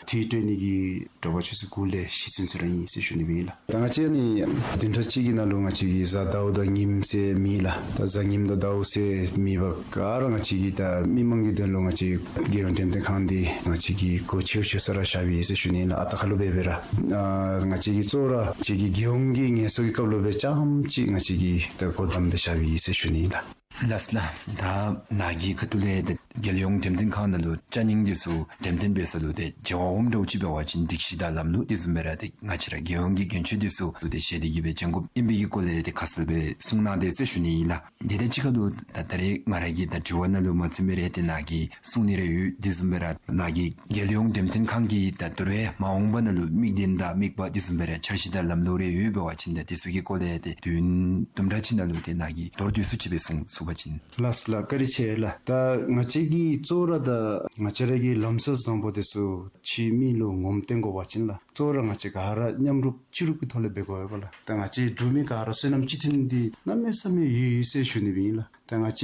འཐུས་སྤྲོད་ནི་གི་དྲོ་པ་ཆུ་ཚོད་དགུ་ལས་བཞི་ཚུན་ཚོད་ར་ཨིན་ཟེར་ཞུ་ནི་ཨིན་ལགས། ད་ང་བཅས་ཨ་ནི་བདུན་ཕྲག་གཅིག་གི་ནང་ལུ་ང་བཅས་ཀྱི་གཟའ་ཟླཝ་དང་ཉིམ་ཟེར་མེད་ལགས། ད་གཟའ་ཉིམ་དང་ཟླཝ་ཟེར་མེད་པར་ག་ར་ང་བཅས་ཀྱིས་ད་མི་མང་གི་དོན་ལུ་ང་བཅས་རྒྱལ་ཡོངས་འགྲེམས་སྟོན་ཁང་འདི་ང་བཅས་ཀྱིས་སྒོ་ཕྱེ་ཕྱེ་ས་ར་བཞག་པས་ཟེར་ཞུ་ནི་ཨིན་ལགས། ཨ་རྟག་ཁ་ལུ་འབད་འབད་ར་ཨ་ང་བཅས་ཀྱིས་གཙོ་བོ་ར་ང་བཅས་ཀྱི་རྒྱལ་ཡོངས་ཀྱི་ངལ་གསོ་གི་སྐབས་ལུ་སྦེ་རྐྱངམ་ཅིག་ང་བཅས་ཀྱིས་ད་སྒོ་བསྡམས་སྦེ་བཞག་པས་ཟེར་ཞུ་ནི་ཨིན་ལགས། ལགས་སོ་ལགས། ད་ནཱ་གི་ཁ་ཐུག་ལས་ཏེ་རྒྱལ་ཡོངས་འགྲེམས་སྟོན་ཁང་ནང་ལུ་ཅ་རྙིང་འདི་ཚུ་འགྲེམས་སྟོན་འབད་ས་ལུ་ཏེ་བྱ་བ་འོངམ་འདྲཝ་ཅིག་འབད་བ་ཅིན་སྒྲིག་གཞི་དང་ལམ་ལུགས་འདི་བཟུམ་སྦེ་ར་ཏེ་ང་བཅས་ར་རྒྱལ་ཡོངས་ཀྱི་གྱོན་ཆས་འདི་ཚུ་ཏེ་བཞེས་ཏེ་གིས་སྦེ་བྱོན་དགོཔ་ཨིན་པའི་གི་སྐོར་ལས་ཏེ་ཁ་གསལ་སྦེ་གསུངས་གནང་དེས་ཟེར་ཞུ་ནི་ཨིན་ལགས། དེ་དང་གཅིག་ཁར་ལུ་ད་ད་རེས་ང་ར་གི་ད་དྲི་བ་ནང་ལུ་མ་ཚུད་མི་རེ་ཏེ་ནཱ་གིས་གསུང་ནི་རེ་ཡོད། འདི་བཟུམ་སྦེ་ར་ནཱ་གི་རྒྱལ་ཡོངས་འགྲེམས་སྟོན་ཁང་གི་ད་ད་རེས་མ་འོངས་པ་ནང་ལུ་དམིགས་དོན་དང་དམིགས་པ་འདི་བཟུམ་སྦེ་ར་འཆར་གཞི་དང་ལམ་ལུགས་རེ་ཡོད་འབད་བ་ཅིན་ད་འདི་ཚུ་གི་སྐོར་ལས་ཏེ་དུས་ཡུན་དུམ་གྲ་ཅིག་ནང་ལུ་ཏེ་ནཱ་གིས་མདོར་བསྡུས་སུ་ཅིག་སྦེ་གསུང་ཚུགས་པ་ཅིན། ལགས་སོ་ལགས། བཀའ་དྲིན་ཆེ་ལགས། ད་ང་བཅས་ཀྱིས་གཙོ་བོ་ར་ད་ང་བཅས་ར་གི་ལམ་སྲོལ་བཟང་པོ་འདི་ཚུ་ཕྱི་མི་ལུ་ངོམ་སྟོན་དགོ་པ་ཅིན་ལགས། གཙོ་བོ་ར་ང་བཅས་ག་ར་མཉམ་རུབ་སྤྱི་རུབ་ཀྱི་ཐོག་ལས་འབད་དགོ་པས་ལགས། ད་ང་བཅས་འབྲུག་མི་ག་ར་བསོད་ནམས་གཅིག་མཐུན་འདི་གནམ་མེད་ས་མེད་ཡོད་ཡོད་ཟེར་ཞུ་ནི་སྦེ་ཨིན་ལགས། ད་ང་བཅས་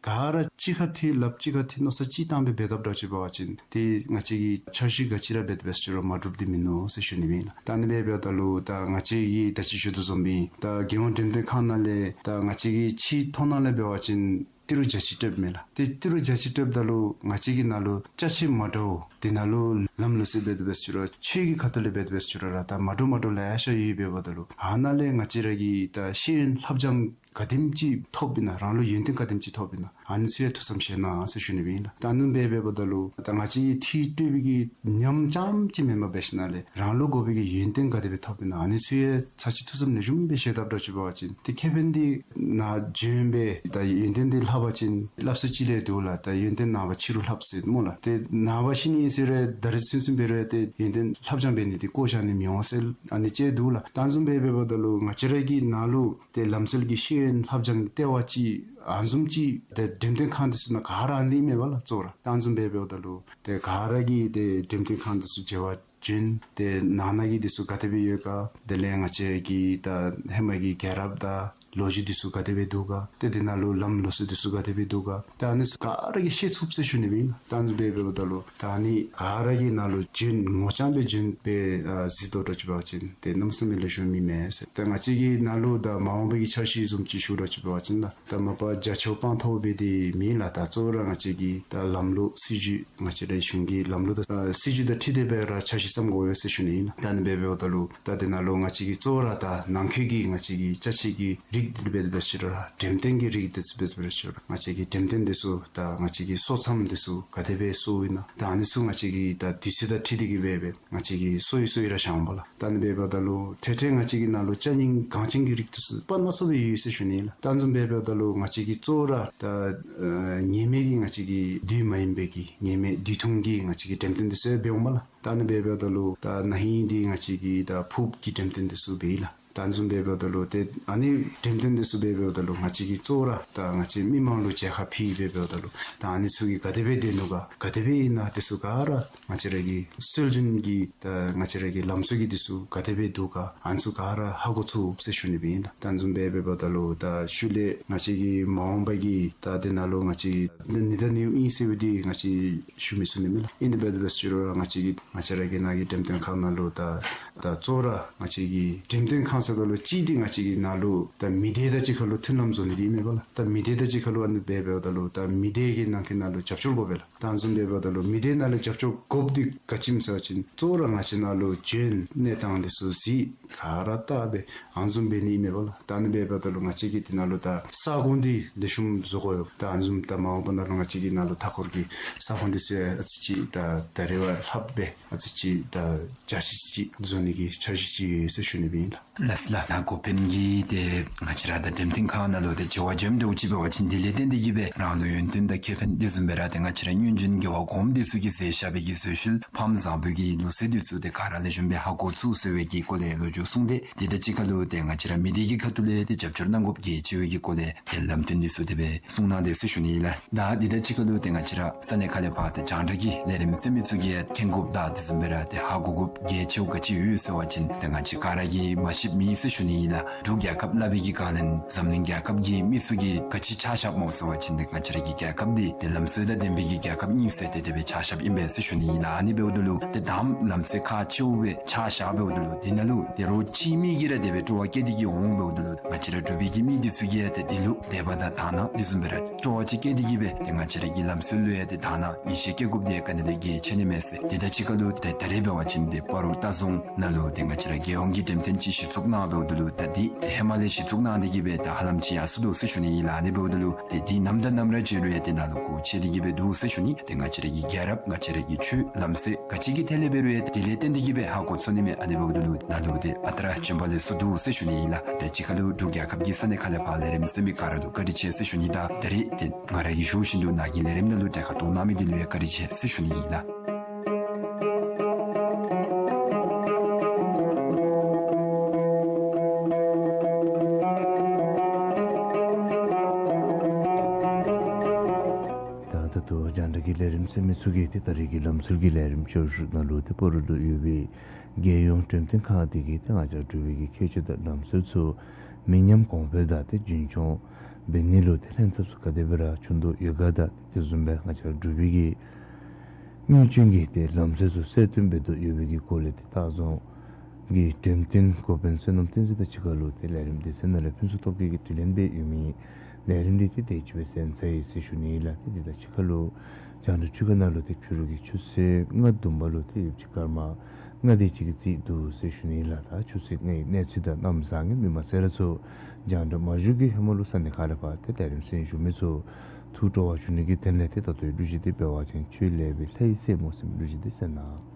ག་ར་གཅིག་ཁར་འཐུས་ལགཔ་གཅིག་ཁར་འཐུས་མནོ་བསམ་གཅིག་བཏང་སྦེ་འབད་དཔ་འདྲཝ་ཅིག་འབད་བ་ཅིན་ཏེ་ང་བཅས་ཀྱིས་འཆར་གཞི་ག་ཅི་ར་འབད་དེ་འབད་ཟེར་རུང་མ་གྲུབ་འདི་མིན་ནུག་ཟེར་ཞུ་ནི་སྦེ་ཨིན་ལགས། ད་ཨ་ནི་སྦེ་འབདཝ་ད་ལུ་ད་ང་བཅས་ཀྱིས་ད་ཅི་ཞུ་དོ་བཟུམ་སྦེ་ད་རྒྱལ་ཡོངས་འགྲེམས་སྟོན་ཁང་ནང་ལས་ད་ང་བཅས་ཀྱིས་ཕྱིའི་ཐོག་ནང་ལས་འབད་བ་ཅིན་ཏི་རུ་བརྒྱ་ཅིག་སྤྲོདཔ་མས་ལགས། ཏེ་ཏི་རུ་བརྒྱ་ཅིག་སྤྲོདཔ་ད་ལུ་ང་བཅས་ཀྱི་ནང་ལུ་ཅ་ཆས་མ་འདྲཝ་འདི་ནང་ལུ་ལམ་ལུགས་སྲོལ་འབད་དེ་འབད་ཟེར་རུང་ཆོས་ཀྱི་ཁ་ཐུག་ལས་འབད་དེ་འབད་ཟེར་རུང་ར་ད་མ་འདྲཝ་མ་འདྲཝ་ལེ་ཤ་ཡོད་འབདཝ་ད་ལུ་ཨ་ནཱ་ལས་ང་བཅས་ར་གིས་ད་ཤེས་ཡོན་ལྷབ་སྦྱང་ག་དེམ་ཅིག་ཐོབ་ཨིན་ན་རང་ལུ་ཡོན་ཏན་ག་དེམ་ཅིག་ཐོབ་ཨིན་ན་ཨ་ནི་ཚུ་ཡང་ཐུགས་བསམ་བཞེས་གནང་ཟེར་ཞུ་ནི་སྦེ་ཨིན་ལགས། ད་ཨ་ནི་སྦེ་འབདཝ་ད་ལུ་ད་ང་བཅས་ཀྱིས་འཐུས་སྤྲོད་པའི་གི་ཉམས་རྐྱངམ་ཅིག་མེན་པར་འབད་ཞིནམ་ལས་རང་ལུ་དགོ་པའི་གི་ཡོན་ཏན་ག་དེ་སྦེ་ཐོབ་ཨིན་ན་ཨ་ནི་ཚུ་ཡང་ཚར་གཅིག་ཐུགས་བསམ་ལེགས་ཤོམ་སྦེ་བཞེས་དཔ་འདྲཝ་ཅིག་འབད་བ་ཅིན་ཏེ་ཁེ་ཕན་འདི་ནཱ་བྱོན་སྦེ་ད་ཡོན་ཏན་འདི་ལྷབ་པ་ཅིན་སླབ་སྲོལ་ཅིག་ལས་འདུག་ལགས། ད་ཡོན་ཏན་ནངས་པ་ཕྱི་རུ་ལྷབ་ཟེར་སྨོ་ལགས། ཏེ་ནངས་པ་ཤི་ནི་ཟེར་རུང་ད་རིས་ཚུན་ཚོད་འབད་རུང་ཏེ་ཡོན་ཏན་ལྷབ་སྦྱང་འབད་ནི་འདི་བཀོ་བཞག་ནི་མི་འོང་ཟེར་ཨ་ནི་ཅིག་འདུག་ལགས། ད་ཨ་ནི་བཟུམ་སྦེ་འབདཝ་ད་ལུ་ང་བཅས་ར་གི་ནང་ལུ་ཏེ་ལམ་སྲོལ་གྱི་ཤེས་ ལྷབ་སྦྱང་ལྟེ་བ་ཅིག་ཨ་ནི་བཟུམ་ཅིག་ཏེ་འགྲེམས་སྟོན་ཁང་འདི་ཚུ་ནང་ག་ར་ཨ་ནི་ཨིན་མས་པ་ལགས། གཙོ་བོ་ར་ད་ཨ་ནི་བཟུམ་སྦེ་འབདཝ་ད་ལུ་ཏེ་ག་ར་གིས་ཏེ་འགྲེམས་སྟོན་ཁང་འདི་ཚུ་མཇལ་བར་བྱོན། ཏེ་ནང་ན་གི་འདི་ཚུ་ག་དེ་སྦེ་ཡོད་ག། དེ་ལས་ང་བཅས་ཀྱི་ད་ཧེ་མ་གི་རྒྱལ་རབས་དང་ལོ་རྒྱུས་འདི་ཚུ་ག་དེ་སྦེ་འདུག་ག། ཏེ་འདི་ནང་ལུ་ལམ་ལུགས་སྲོལ་འདི་ཚུ་ག་དེ་སྦེ་འདུག་ག། ཏེ་ཨ་ནི་ཚུ་ག་ར་གིས་ཤེས་ཚུགས་ཟེར་ཞུ་ནི་སྦེ་ཨིན་ལགས། ད་ཨ་ནི་སྦེ་འབདཝ་ད་ལུ་ད་ཨ་ནི་ག་ར་གིས་ནཱ་ལུ་བྱོན་ངོ་རྐྱང་སྦེ་བྱོན་སྦེ་ཨ་གཟིགས་དོ་འདྲཝ་ཅིག་འབད་བ་ཅིན་ཏེ་གནམ་མེད་ས་མེད་ལེགས་ཤོམ་ཨིན་མས་ཟེར། ཏེ་ང་བཅས་ཀྱིས་ནཱ་ལུ་ད་མ་འོངས་པའི་གི་འཆར་གཞི་བཟུམ་ཅིག་ཞུ་འདྲཝ་ཅིག་འབད་བ་ཅིན་ལགས། ད་མ་པ་རྒྱ་ཆེཝ་སྤང་ཐོབ་སྦེ་འདི་མེན་ལགས། ད་གཙོ་བོ་ར་ང་བཅས་ཀྱི་ད་ལམ་ལུགས་སྲིད་བྱུས་ང་བཅས་རའི་གཞུང་གི་ལམ་ལུགས་དང་ཨ་སྲིད་བྱུས་དང་འཁྲིལ་ཏེ་སྦེ་ར་འཆར་གཞི་བརྩམ་དགོ་པས་ཟེར་ཞུ་ནི་ཨིན་ལགས། ད་ཨ་ནི་སྦེ་འབདཝ་ད་ལུ་ད་དེ་ནང་ལུ་ང་བཅས་ཀྱི་གཙོ་བོ་ར་ད་ནང་འཁོད་ཀྱི་ང་བཅས་ཀྱི་ཅ་ཆས་ཀྱི་རིགས་འདི་འབད་འབད་ཞུ་རུང་ར་འགྲེམས་སྟོན་གྱི་རིགས་འདི་འབད་འབད་ཞུ་རུང་ར་ང་བཅས་ཀྱི་འགྲེམས་སྟོན་འདི་ཚུ་ད་ང་བཅས་ཀྱི་སོ་མཚམས་འདི་ཚུ་ག་དེ་སྦེ་སོརཝ་ཨིན་ན། ད་ཨ་ནི་ཚུ་ང་བཅས་ཀྱི་ད་དུས་ཚོད་དང་འཁྲིལ་ཏེ་གི་སྦེ་སྦེ་ང་བཅས་ཀྱིས་སོར་ཡི་སོར་ཡི་ར་བཞགཔ་ལགས། ད་ཨ་ནི་སྦེ་འབདཝ་ད་ལུ་ཏེ་ཏེ་ང་བཅས་ཀྱི་ནང་ལུ་ཅ་རྙིང་གངས་ཅན་གྱི་རིགས་འདི་ཚུ་སྤུ་ན་གསུམ་སྦེ་ཡོད་ཟེར་ཞུ་ནི་ཨིན་ལགས། ད་ཨ་ནི་བཟུམ་སྦེ་འབདཝ་ད་ལུ་ང་བཅས་ཀྱིས་གཙོ་བོ་ར་ད་ཨ་ཉེས་མེད་ཀྱི་ང་བཅས་ཀྱི་དུས་མ་ཡིན་པའི་གི་ཉེས་མེད་དུས་ཐུང་གི་ང་བཅས་ཀྱི་འགྲེམས་སྟོན་འདི་ཚུ་འབདཝ་མས་ལགས། ད་ཨ་ནི་སྦེ་འབདཝ་ད་ལུ་ད་ན་ཧིང་འདི་ང་བཅས་ཀྱིས་ད་ཕོརཔ་གི་འགྲེམས་སྟོན་འདི་ཚུ་འབད་ཡི་ལགས། ད་ཨ་ནི་བཟུམ་སྦེ་འབདཝ་ད་ལུ་ཏེ་ཨ་ནི་འགྲེམས་སྟོན་འདི་ཚུ་སྦེ་འབདཝ་ད་ལུ་ང་བཅས་ཀྱིས་གཙོ་བོ་ར་ད་ང་བཅས་མི་མང་ལུ་མཇལ་ཁ་ཕུལ་སྦེ་འབདཝ་ད་ལུ་ད་ཨ་ནི་ཚུ་གིས་ག་དེ་སྦེ་སྡོད་ནུག་ག། ག་དེ་སྦེ་ཨིན་ན་འདི་ཚུ་ག་ར་ང་བཅས་ར་གི་སྲོལ་རྒྱུན་གྱི་ད་ང་བཅས་ར་གི་ལམ་སྲོལ་གྱི་འདི་ཚུ་ག་དེ་སྦེ་འདུག་ག། ཨ་ནི་ཚུ་ག་ར་ཧ་གོ་ཚུགས་ཟེར་ཞུ་ནི་སྦེ་ཨིན་ལགས། ད་ཨ་ནི་བཟུམ་སྦེ་འབདཝ་ད་ལུ་ད་ཤུལ་ལས་ང་བཅས་ཀྱི་མ་འོངས་པ་གི་ད་དེ་ནང་ལུ་ང་བཅས་ནི་ད་ནིའུ་ཨིན་ཟེར་བའི་འདི་ང་བཅས་ཞུ་མི་ཚུགས་ནི་མས་ལགས། ཨིན་དེ་འབད་དེ་འབད་ཞུ་རུང་ར་ང་བཅས་ཀྱི་ང་བཅས་ར་གི་ནཱ་གི་འགྲེམས་སྟོན་ཁང་ནང་ལུ་ད་ད་གཙོ་བོ་ར་ང་བཅས་ཀྱི་འགྲེམས་སྟོན་ཁང་ཟེརཝ་ད་ལུ་གཅིག་འདི་ང་བཅས་ཀྱི་ནང་ལུ་ད་མི་སྡེ་དང་གཅིག་ཁར་ལུ་མཐུན་ལམ་བཟོ་ནི་འདི་ཨིན་མས་པ་ལགས། ད་མི་སྡེ་དང་གཅིག་ཁར་ལུ་ཨ་ནི་སྦེ་འབདཝ་ད་ལུ་ད་མི་སྡེ་གི་ནང་གི་ནང་ལུ་རྒྱབ་སྐྱོར་དགོ་པས་ལགས། ད་ཨ་ནི་བཟུམ་སྦེ་འབདཝ་ད་ལུ་མི་སྡེ་ནང་ལུ་རྒྱབ་སྐྱོར་དགོཔ་འདི་ག་ཅི་སྨོ་ཟེར་བ་ཅིན་གཙོ་བོ་ར་ང་བཅས་ནཱ་ལུ་བྱོན་གནས་སྟངས་འདི་ཚུ་གཟིགས་ག་ར་བལྟ་སྦེ་ཨ་ནི་བཟུམ་འབད་ནི་ཨིན་མས་པ་ལགས། ད་ཨ་ནི་སྦེ་འབདཝ་ད་ལུ་ང་བཅས་ཀྱིས་དེ་ནང་ལུ་ད་ས་ཁོངས་འདི་ལེགས་ཤོམ་བཟོ་དགོ་ཡོད། ད་ཨ་ནི་བཟུམ་ད་མ་འོངས་པ་ནང་ལུ་ང་བཅས་ཀྱི་ནཱ་ལུ་མཐའ་འཁོར་གྱི་ས་ཁོངས་འདི་ཚུ་ཨ་ཙི་ཅིག་ད་ད་རེས་བ་ལྷགཔ་སྦེ་ཨ་ཙི་ཅིག་ད་རྒྱ་ཆེ་ཅིག་བཟོ་ནི་གི་འཆར་གཞི་ཅིག་ཡོད་ཟེར་ཞུ་ནི་སྦེ་ཨིན་ལགས། ལགས་སོ་ལགས། ད་འགོ་དཔོན་གྱིས་ཏེ་ང་བཅས་ར་ད་འགྲེམས་སྟོན་ཁང་ནང་ལུ་ཏེ་མཇལ་བར་འབྱོནམ་འདྲཝ་ཅིག་འབད་བ་ཅིན་དེ་ལས་བརྟེན་ཏེ་གིས་སྦེ་རང་ལུ་ཡོན་ཏན་དང་ཁེ་ཕན་དེ་བཟུམ་སྦེ་ར་ཏེ་ང་བཅས་ར་སྔོན་བྱོན་རྒྱལ་བ་གོངམ་འདི་ཚུ་གིས་མཛད་བཞག་པའི་གི་བཟོ་ཤུལ་ཕམ་བཟང་པོའི་གི་ལུགས་སྲོལ་འདི་ཚུ་ཏེ་ག་ར་ལེགས་ཤོམ་སྦེ་ཧ་གོ་ཚུགས་ཟེར་བའི་གི་སྐོར་ལས་ལོ་རྒྱུས་གསུངས་ཏེ་དེ་དང་གཅིག་ཁར་ལུ་ཏེ་ང་བཅས་ར་མི་སྡེ་གི་ཁ་ཐུག་ལས་ཏེ་རྒྱབ་སྐྱོར་གནང་དགོཔ་གལ་ཆེ་བའི་གི་སྐོར་ལས་ཏེ་ལམ་སྟོན་འདི་ཚུ་དེ་སྦེ་གསུངས་གནང་དེས་ཟེར་ཞུ་ནི་ཨིན་ལགས། ད་དེ་དང་གཅིག་ཁར་ལུ་ཏེ་ང་བཅས་ར་ས་གནས་ཁག་ལས་ཕར་ཏེ་རྒྱང་བསྒྲགས་ཀྱི་ལས་རིམ་གསན་མི་ཚུ་གིས་མཁྱེན་དགོཔ་དང་དེ་བཟུམ་སྦེ་ར་ཏེ་ཧ་གོ་དགོཔ་གལ་ཆེཝ་ག་ཅི་ཡོད་ཟེར་བ་ཅིན་ཏེ་ང་བཅས་ག་ར་གིས་མ་ཤེསཔ་མེད་ཟེར་ཞུ་ནི་ཨིན་ལགས། འབྲུག་རྒྱལ་ཁབ་སླབ་པའི་གི་སྒང་ལས་འཛམ་གླིང་རྒྱལ་ཁབ་ཀྱི་མི་ཚུ་གིས་ག་ཅི་ཆ་བཞགཔ་སྨོ་ཟེར་བ་ཅིན་ཏེ་ང་བཅས་ར་གི་རྒྱལ་ཁབ་འདི་ཏེ་ལམ་སྲོལ་དང་ལྡན་པའི་གི་རྒྱལ་ཁབ་ཨིན་ཟེར་ཏེ་དེ་སྦེ་ཆ་བཞགཔ་ཨིན་པས་ཟེར་ཞུ་ནི་ཨིན་ལགས། ཨ་ནི་འབདཝ་ད་ལུ་ཏེ་ད་ལམ་སྲོལ་ཁག་ཆེཝ་སྦེ་ཆ་བཞག་འབདཝ་ད་ལུ་དེ་ནང་ལུ་ཏེ་རོགས་གཅིག་མེད་ཀྱི་ར་དེ་སྦེ་སྤྲོ་བ་བསྐྱེད་དེ་གིས་འོང་འབདཝ་ད་ལུ་ང་བཅས་ར་འབྲུག་པའི་གི་མི་འདི་ཚུ་གིས་ཡང་ཏེ་དེ་ལུ་དད་པ་དང་དག་སྣང་དེ་བཟུམ་སྦེ་ར་སྤྲོ་བ་ཅིག་བསྐྱེད་དེ་གིས་སྦེ་ཏེ་ང་བཅས་ར་གི་ལམ་སྲོལ་ལུ་ཡང་ཏེ་དག་སྣང་ཡིད་ཆེས་བསྐྱེད་དགོཔ་འདི་ག་ནི་དང་གལ་ཆེ་ནི་མས་ཟེར། དེ་དང་གཅིག་ཁར་ལུ་ཏེ་ད་རེས་འབད་བ་ཅིན་ཏེ་སྤ་རོ་ལྟ་རྫོང་ནང་ལུ་ཏེ་ང་བཅས་ར་རྒྱལ་ཡོངས་ཀྱི་འགྲེམས་སྟོན་ཅིག་གཞི་བཙུགས་གནང་འབདཝ་ད་ལུ་ད་འདི་ཏེ་ཧེ་མ་ལས་གཞི་བཙུགས་གནང་སྟེ་གིས་སྦེ་ད་ཧ་ལམ་ཅིག་ཡར་སོ་དོ་ཟེར་ཞུ་ནི་ཨིན་ལགས། ཨ་ནི་འབདཝ་ད་ལུ་ཏེ་འདི་ནམ་དང་ནམ་ར་མཇལ་རུང་ཡང་ཏེ་ནཱ་ལུ་སྒོ་ཕྱེ་སྟེ་གིས་སྦེ་འདུག་ཟེར་ཞུ་ནི། ཏེ་ང་བཅས་ར་གི་རྒྱལ་རབས་ང་བཅས་ར་གི་ཆོས་ལམ་སྲོལ་ག་ཅི་གི་ཐད་ལས་འབད་རུང་ཡང་དེ་ལས་བརྟེན་ཏེ་གིས་སྦེ་ཧ་གོ་ཚུགས་ནི་མས། ཨ་ནི་འབདཝ་ད་ལུ་ནཱ་ལུ་ཏེ་ཨ་རྟག་ར་བྱོན་པ་ལེགས་སོ་འདུག་ཟེར་ཞུ་ནི་ཨིན་ལགས། ཏེ་གཅིག་ཁར་ལུ་འབྲུག་རྒྱལ་ཁབ་ཀྱི་ས་གནས་ཁག་ལས་ཕར་ལས་རིམ་གསན་མི་ག་ར་ལུ་བཀའ་དྲིན་ཆེ་ཟེར་ཞུ་ནི་དང་ད་རེས་ཏེ་ང་ར་གིས་ཞུ་བཞིན་དུ་ནཱ་གི་ལས་རིམ་ནང་ལུ་གྲལ་ཁར་གཏོགས་གནང་མི་འདི་ལུ་ཡང་བཀའ་དྲིན་ཆེ་ཟེར་ཞུ་ནི་ཨིན་ལགས། ད་ད་ལྟོ་རྒྱང་བསྒྲགས་ཀྱི་ལས་རིམ་གསན་མི་ཚུ་གིས་ཏེ་ད་རེས་ཀྱི་ལམ་སྲོལ་གྱི་ལས་རིམ་ཞབས་ཞུ་ནང་ལུ་ཏེ་སྤ་རོ་ལུ་ཡོད་པའི་རྒྱལ་ཡོངས་འགྲེམས་སྟོན་ཁང་འདི་གིས་ཏེ་ང་བཅས་འབྲུག་པའི་གི་ཁྱད་ཆོས་དང་ལམ་སྲོལ་ཚུ་མི་ཉམས་གོང་འཕེལ་དང་ཏེ་རྒྱུན་འཁྱོངས་འབད་ནི་ལུ་ཏེ་ལྷན་ཐབས་ཚུ་ག་དེ་སྦེ་ར་བྱུང་དོ་ཡོད་ག་དང་དེ་བཟུམ་སྦེ་ང་བཅས་འབྲུག་པའི་གི་དངུལ་ཅན་གྱི་ཏེ་ལམ་སྲོལ་ཚུ་གསལ་སྟོན་འབད་དོ་ཡོད་པའི་གི་སྐོར་ལས་ཏེ་ལྟ་རྫོང་གི་འགྲེམས་སྟོན་འགོ་དཔོན་བསོད་ནམས་བསྟན་འཛིན་དང་གཅིག་ཁར་ལུ་ཏེ་ལས་རིམ་སྡེ་ཚན་ནང་ལས་ཕུན་སུམ་ཚོགས་པའི་གི་དྲི་ལན་འབད་ཡོད་མི་ལས་རིམ་འདི་ཏེ་དེ་ཅིག་སྦེ་གསན་ཚར་ཡི་ཟེར་ཞུ་ནི་ཨིན་ལགས། ཏེ་དེ་དང་གཅིག་ཁར་ལུ་རྒྱང་བསྒྲགས་ཁྲུས་ཁང་ནང་ལུ་ཏེ་ཕྱི་རུ་གི་ཆུ་ཚོད་ལྔ་བདུན་པ་ལུ་ཏེ་ཡོདཔ་ཅིག་སྐར་མ་ལྔ་དེ་ཅིག་གི་རྩིས་འདུག་ཟེར་ཞུ་ནི་ཨིན་ལགས། ད་ཆུ་ཚོད་ལྔའི་གནས་ཚུལ་དང་གནམ་བཟང་ངན་མི་མང་གསལ་ར་ཚུ་རྒྱང་བསྒྲགས་མ་ཞུ་གི་ཧེ་མ་ལུ་ས་གནས་ཁག་ལས་ཕར་ཏེ་ལས་རིམ་གསན་བཞུགས་མི་ཚུ་ཐུགས་སྤྲོ་བ་བྱུང་ནི་གི་དོན་ལས་ཏེ་ད་ལྟོའི་གླུ་གཞས་འདི་འབད་བ་ཅིན་ཆོས་ལེགས་པའི་ལྷ་ཡི་སྲས་མོ་ཟེར་མི་གླུ་གཞས་འདི་གསན་གནང་།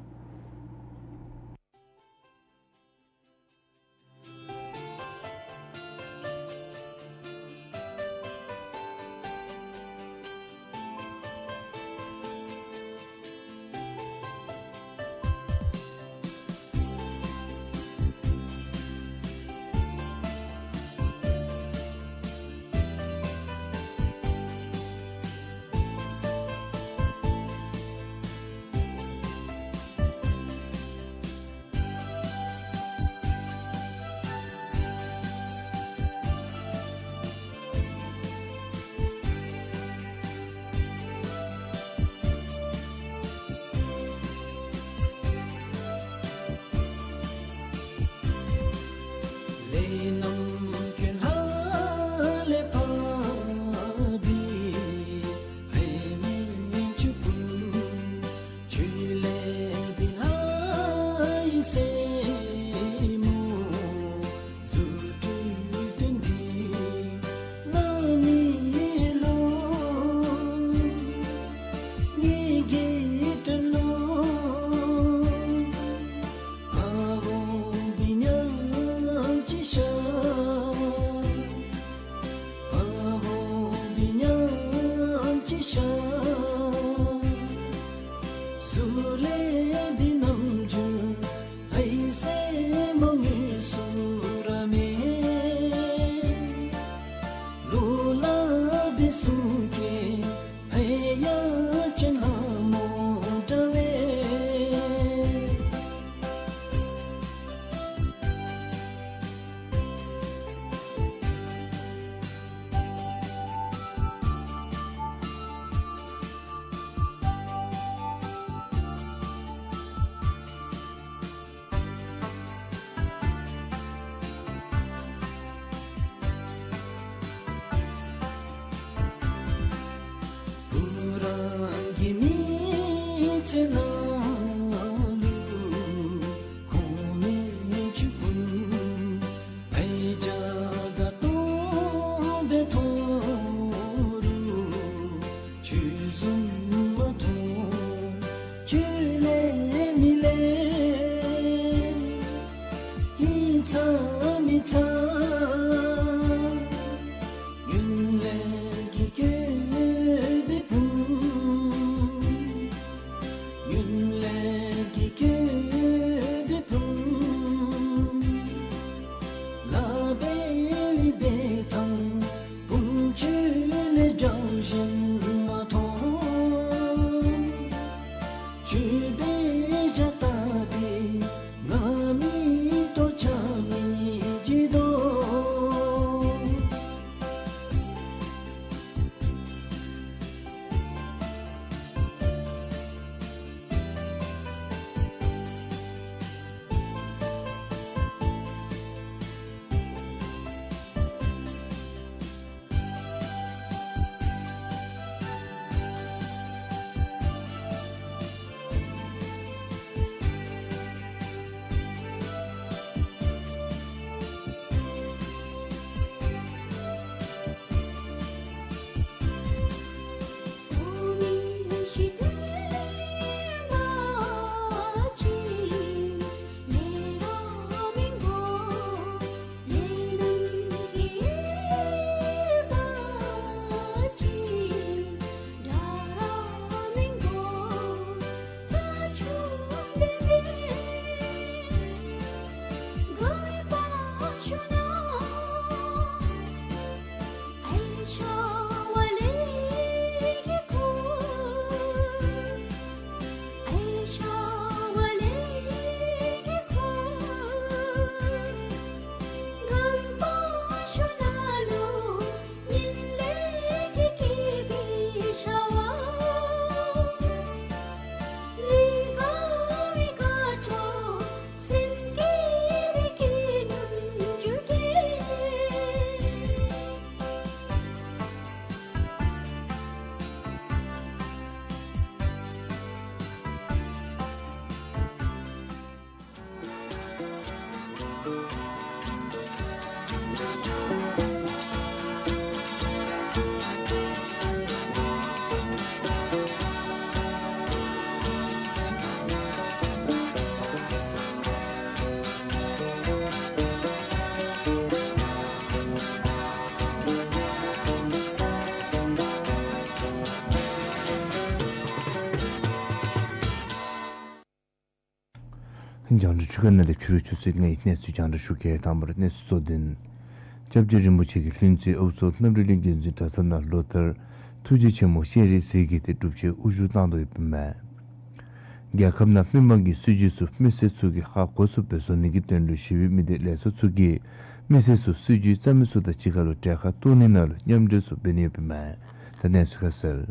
ཚེ་ནང་ལུ་ཁོང་མི་ཆུ་བུམ་ཨའི་ཅ་དང་སྟོང་པའི་ཐོག་རུ་ཆོས་གསུང་མ་མཐོང་། ཆོས་ལས་མི་ལས་ཧིང་ཚ་མི་ཚ། ཡུན་ལས་ཀྱི་སྐྱོ་བའི་བུམ། ཡུན་ལས་ཀྱི་སྐྱོ་བའི་བུམ། ལཱ་འབད་མི་འབད་དང་བུམ་ཆོས་ལས་འབྲང་ཞིནམ་མ་མཐོང་། ཆོས་འབད་བཞག་ད་དེ་ང་མི་ལྟོ་ཆ་མི་བྱིན་དོ། རྒྱང་བསྒྲགས་འཕྲུལ་ཁང་ནང་ལས་ཕྱི་རུ་ཆུ་ཚོད་ལྔའི་གནས་ཚུལ་རྒྱང་བསྒྲགས་ཞུ་གེ། དང་པ་ར་གནས་ཚུལ་གཙོ་དོན། སྐྱབས་རྗེ་རིན་པོ་ཆེ་གིས་ལྷུན་རྩེ་ཨའུ་མཚོ་གནམ་རི་གླིང་བརྒྱུད་འཛིན་གྲྭ་ཚང་ནང་ལོ་ལྟར་ཐུགས་རྗེ་ཆེན་མོ་སྤྱན་རས་གཟིགས་ཀྱི་ཏེ་སྒྲུབ་མཆོད་དབུ་བཞུགས་གནང་དོ་ཡོདཔ་ཨིན་མས། རྒྱལ་ཁབ་ནང་མི་མང་གི་སྲིད་བྱུས་ཚུ་མི་སེར་ཚུ་གིས་ཧ་གོ་ཚུགསཔ་སྦེ་བཟོ་ནི་གི་དོན་ལུ་ཞི་བའི་མི་སྡེ་ལས་ཚོགས་ཚུ་གིས་མི་སེར་ཚུ་སྲིད་བྱུས་རྩ་མེད་ཚུ་དང་གཅིག་ཁར་ལུ་གྲལ་ཁར་གཏོགས་ནི་ནང་ལུ་མཉམ་འབྲེལ་ཚུ་འབད་ནི་ཡོདཔ་ཨིན་མས། ད་གནས་ཚུལ་ཁ་གསལ།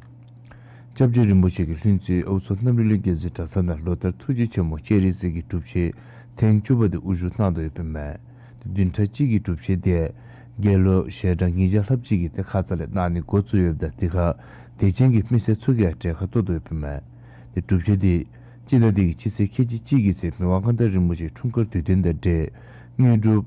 སྐྱབས་རྗེ་རིན་པོ་ཆེ་གིས་ལྷུན་རྩེ་ཨའུ་མཚོ་གནམ་རི་གླིང་བརྒྱུད་འཛིན་གྲྭ་ཚང་ནང་ལོ་ལྟར་ཐུགས་རྗེ་ཆེན་མོ་སྤྱན་རས་གཟིགས་ཀྱི་སྒྲུབ་མཆོད་ཐེངས་བཅུ་པ་དེ་དབུ་བཞུགས་གནང་དོ་ཡོདཔ་ཨིན་མས། ཏེ་བདུན་ཕྲག་གཅིག་གི་སྒྲུབ་མཆོད་དེ་དགེ་སློང་ཞལ་གྲངས་ཉིས་བརྒྱ་ལྷགཔ་ཅིག་གིས་ཏེ་ཁ་ཙ་ལས་གནང་ནི་འགོ་བཙུགས་ཡོདཔ་ད་དེ་ཁར་དད་ཅན་གྱི་མི་སེར་ཚུ་གིས་ཡང་གྲལ་ཁར་གཏོགས་དོ་ཡོདཔ་ཨིན་མས། ཏེ་སྒྲུབ་མཆོད་དེ་སྤྱི་ཟླ་འདི་གི་སྤྱི་ཚེས་ཁལ་གཅིག་གཅིག་གི་ཚེ་མི་དབང་མངའ་བདག་རིན་པོ་ཆེའི་འཁྲུངས་སྐར་དུས་སྟོན་དང་འབྲེལ་དངོས་གྲུབ་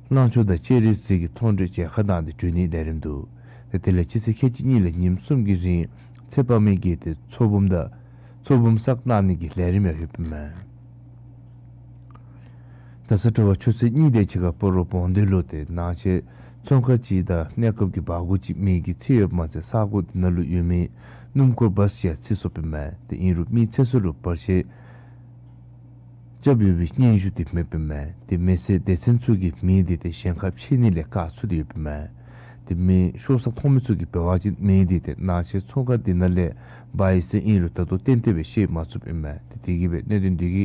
གླང་ཆེན་དང་སྤྱན་རས་གཟིགས་ཀྱི་མཐོང་གྲོལ་མཇལ་ཁ་གནང་སྟེ་གྲོལ་ནིའི་ལས་རིམ་འདུག། ཏེ་དེ་ལས་སྤྱི་ཚེས་ཁལ་གཅིག་གཉིས་ལས་ཉིནམ་གསུམ་གྱི་རིང་ཚེ་དཔག་མེད་ཀྱི་ཏེ་ཚོགས་འབུམ་དང་ཚོགས་འབུམ་བསགས་གནང་ནི་གི་ལས་རིམ་ཡང་ཡོདཔ་ཨིན་མས། ད་ས་དྲོ་པ་ཆུ་ཚོད་གཉིས་དེ་ཅིག་ཁར་སྤ་རོ་བོང་སྡེ་ལུ་ཏེ་ནང་ཆས་ཚོང་ཁང་ཅིག་དང་གནས་སྐབས་ཀྱི་སྦ་སྒོར་ཅིག་མེ་གིས་འཚིག་ཡོདཔ་མ་ཚད་ས་གོ་དེ་ནང་ལུ་ཡོད་མི་སྣུམ་འཁོར་བཱས་ཅིག་ཡང་འཚིག་སོཔ་ཨིན་མས། ཏེ་ཨིན་རུང་མི་ཚེ་སྲོག་ལུ་བར་ཆད་རྐྱབ་ཡོད་པའི་སྙན་ཞུ་དེ་མེདཔ་ཨིན་མས། ཏེ་མེ་བསད་སྡེ་ཚན་ཚུ་གིས་མེ་དེ་ཏེ་གཞན་ཁར་མཆེད་ནི་ལས་བཀག་ཚུགས་ཏེ་ཡོདཔ་ཨིན་མས། ཏེ་མེ་ཤོར་ས་མཐོང་མི་ཚུ་གིས་འབད་བ་ཅིན་མེ་དེ་ཏེ་ནང་ཆས་ཚོང་ཁང་དེ་ནང་ལས་འབར་ཡི་ཟེར་ཨིན་རུང་ད་ལྟོ་གཏན་གཏན་སྦེ་ཤེས་མ་ཚུགསཔ་ཨིན་མས། ཏེ་དེ་གིས་སྦེ་གནད་དོན་དེ་གི་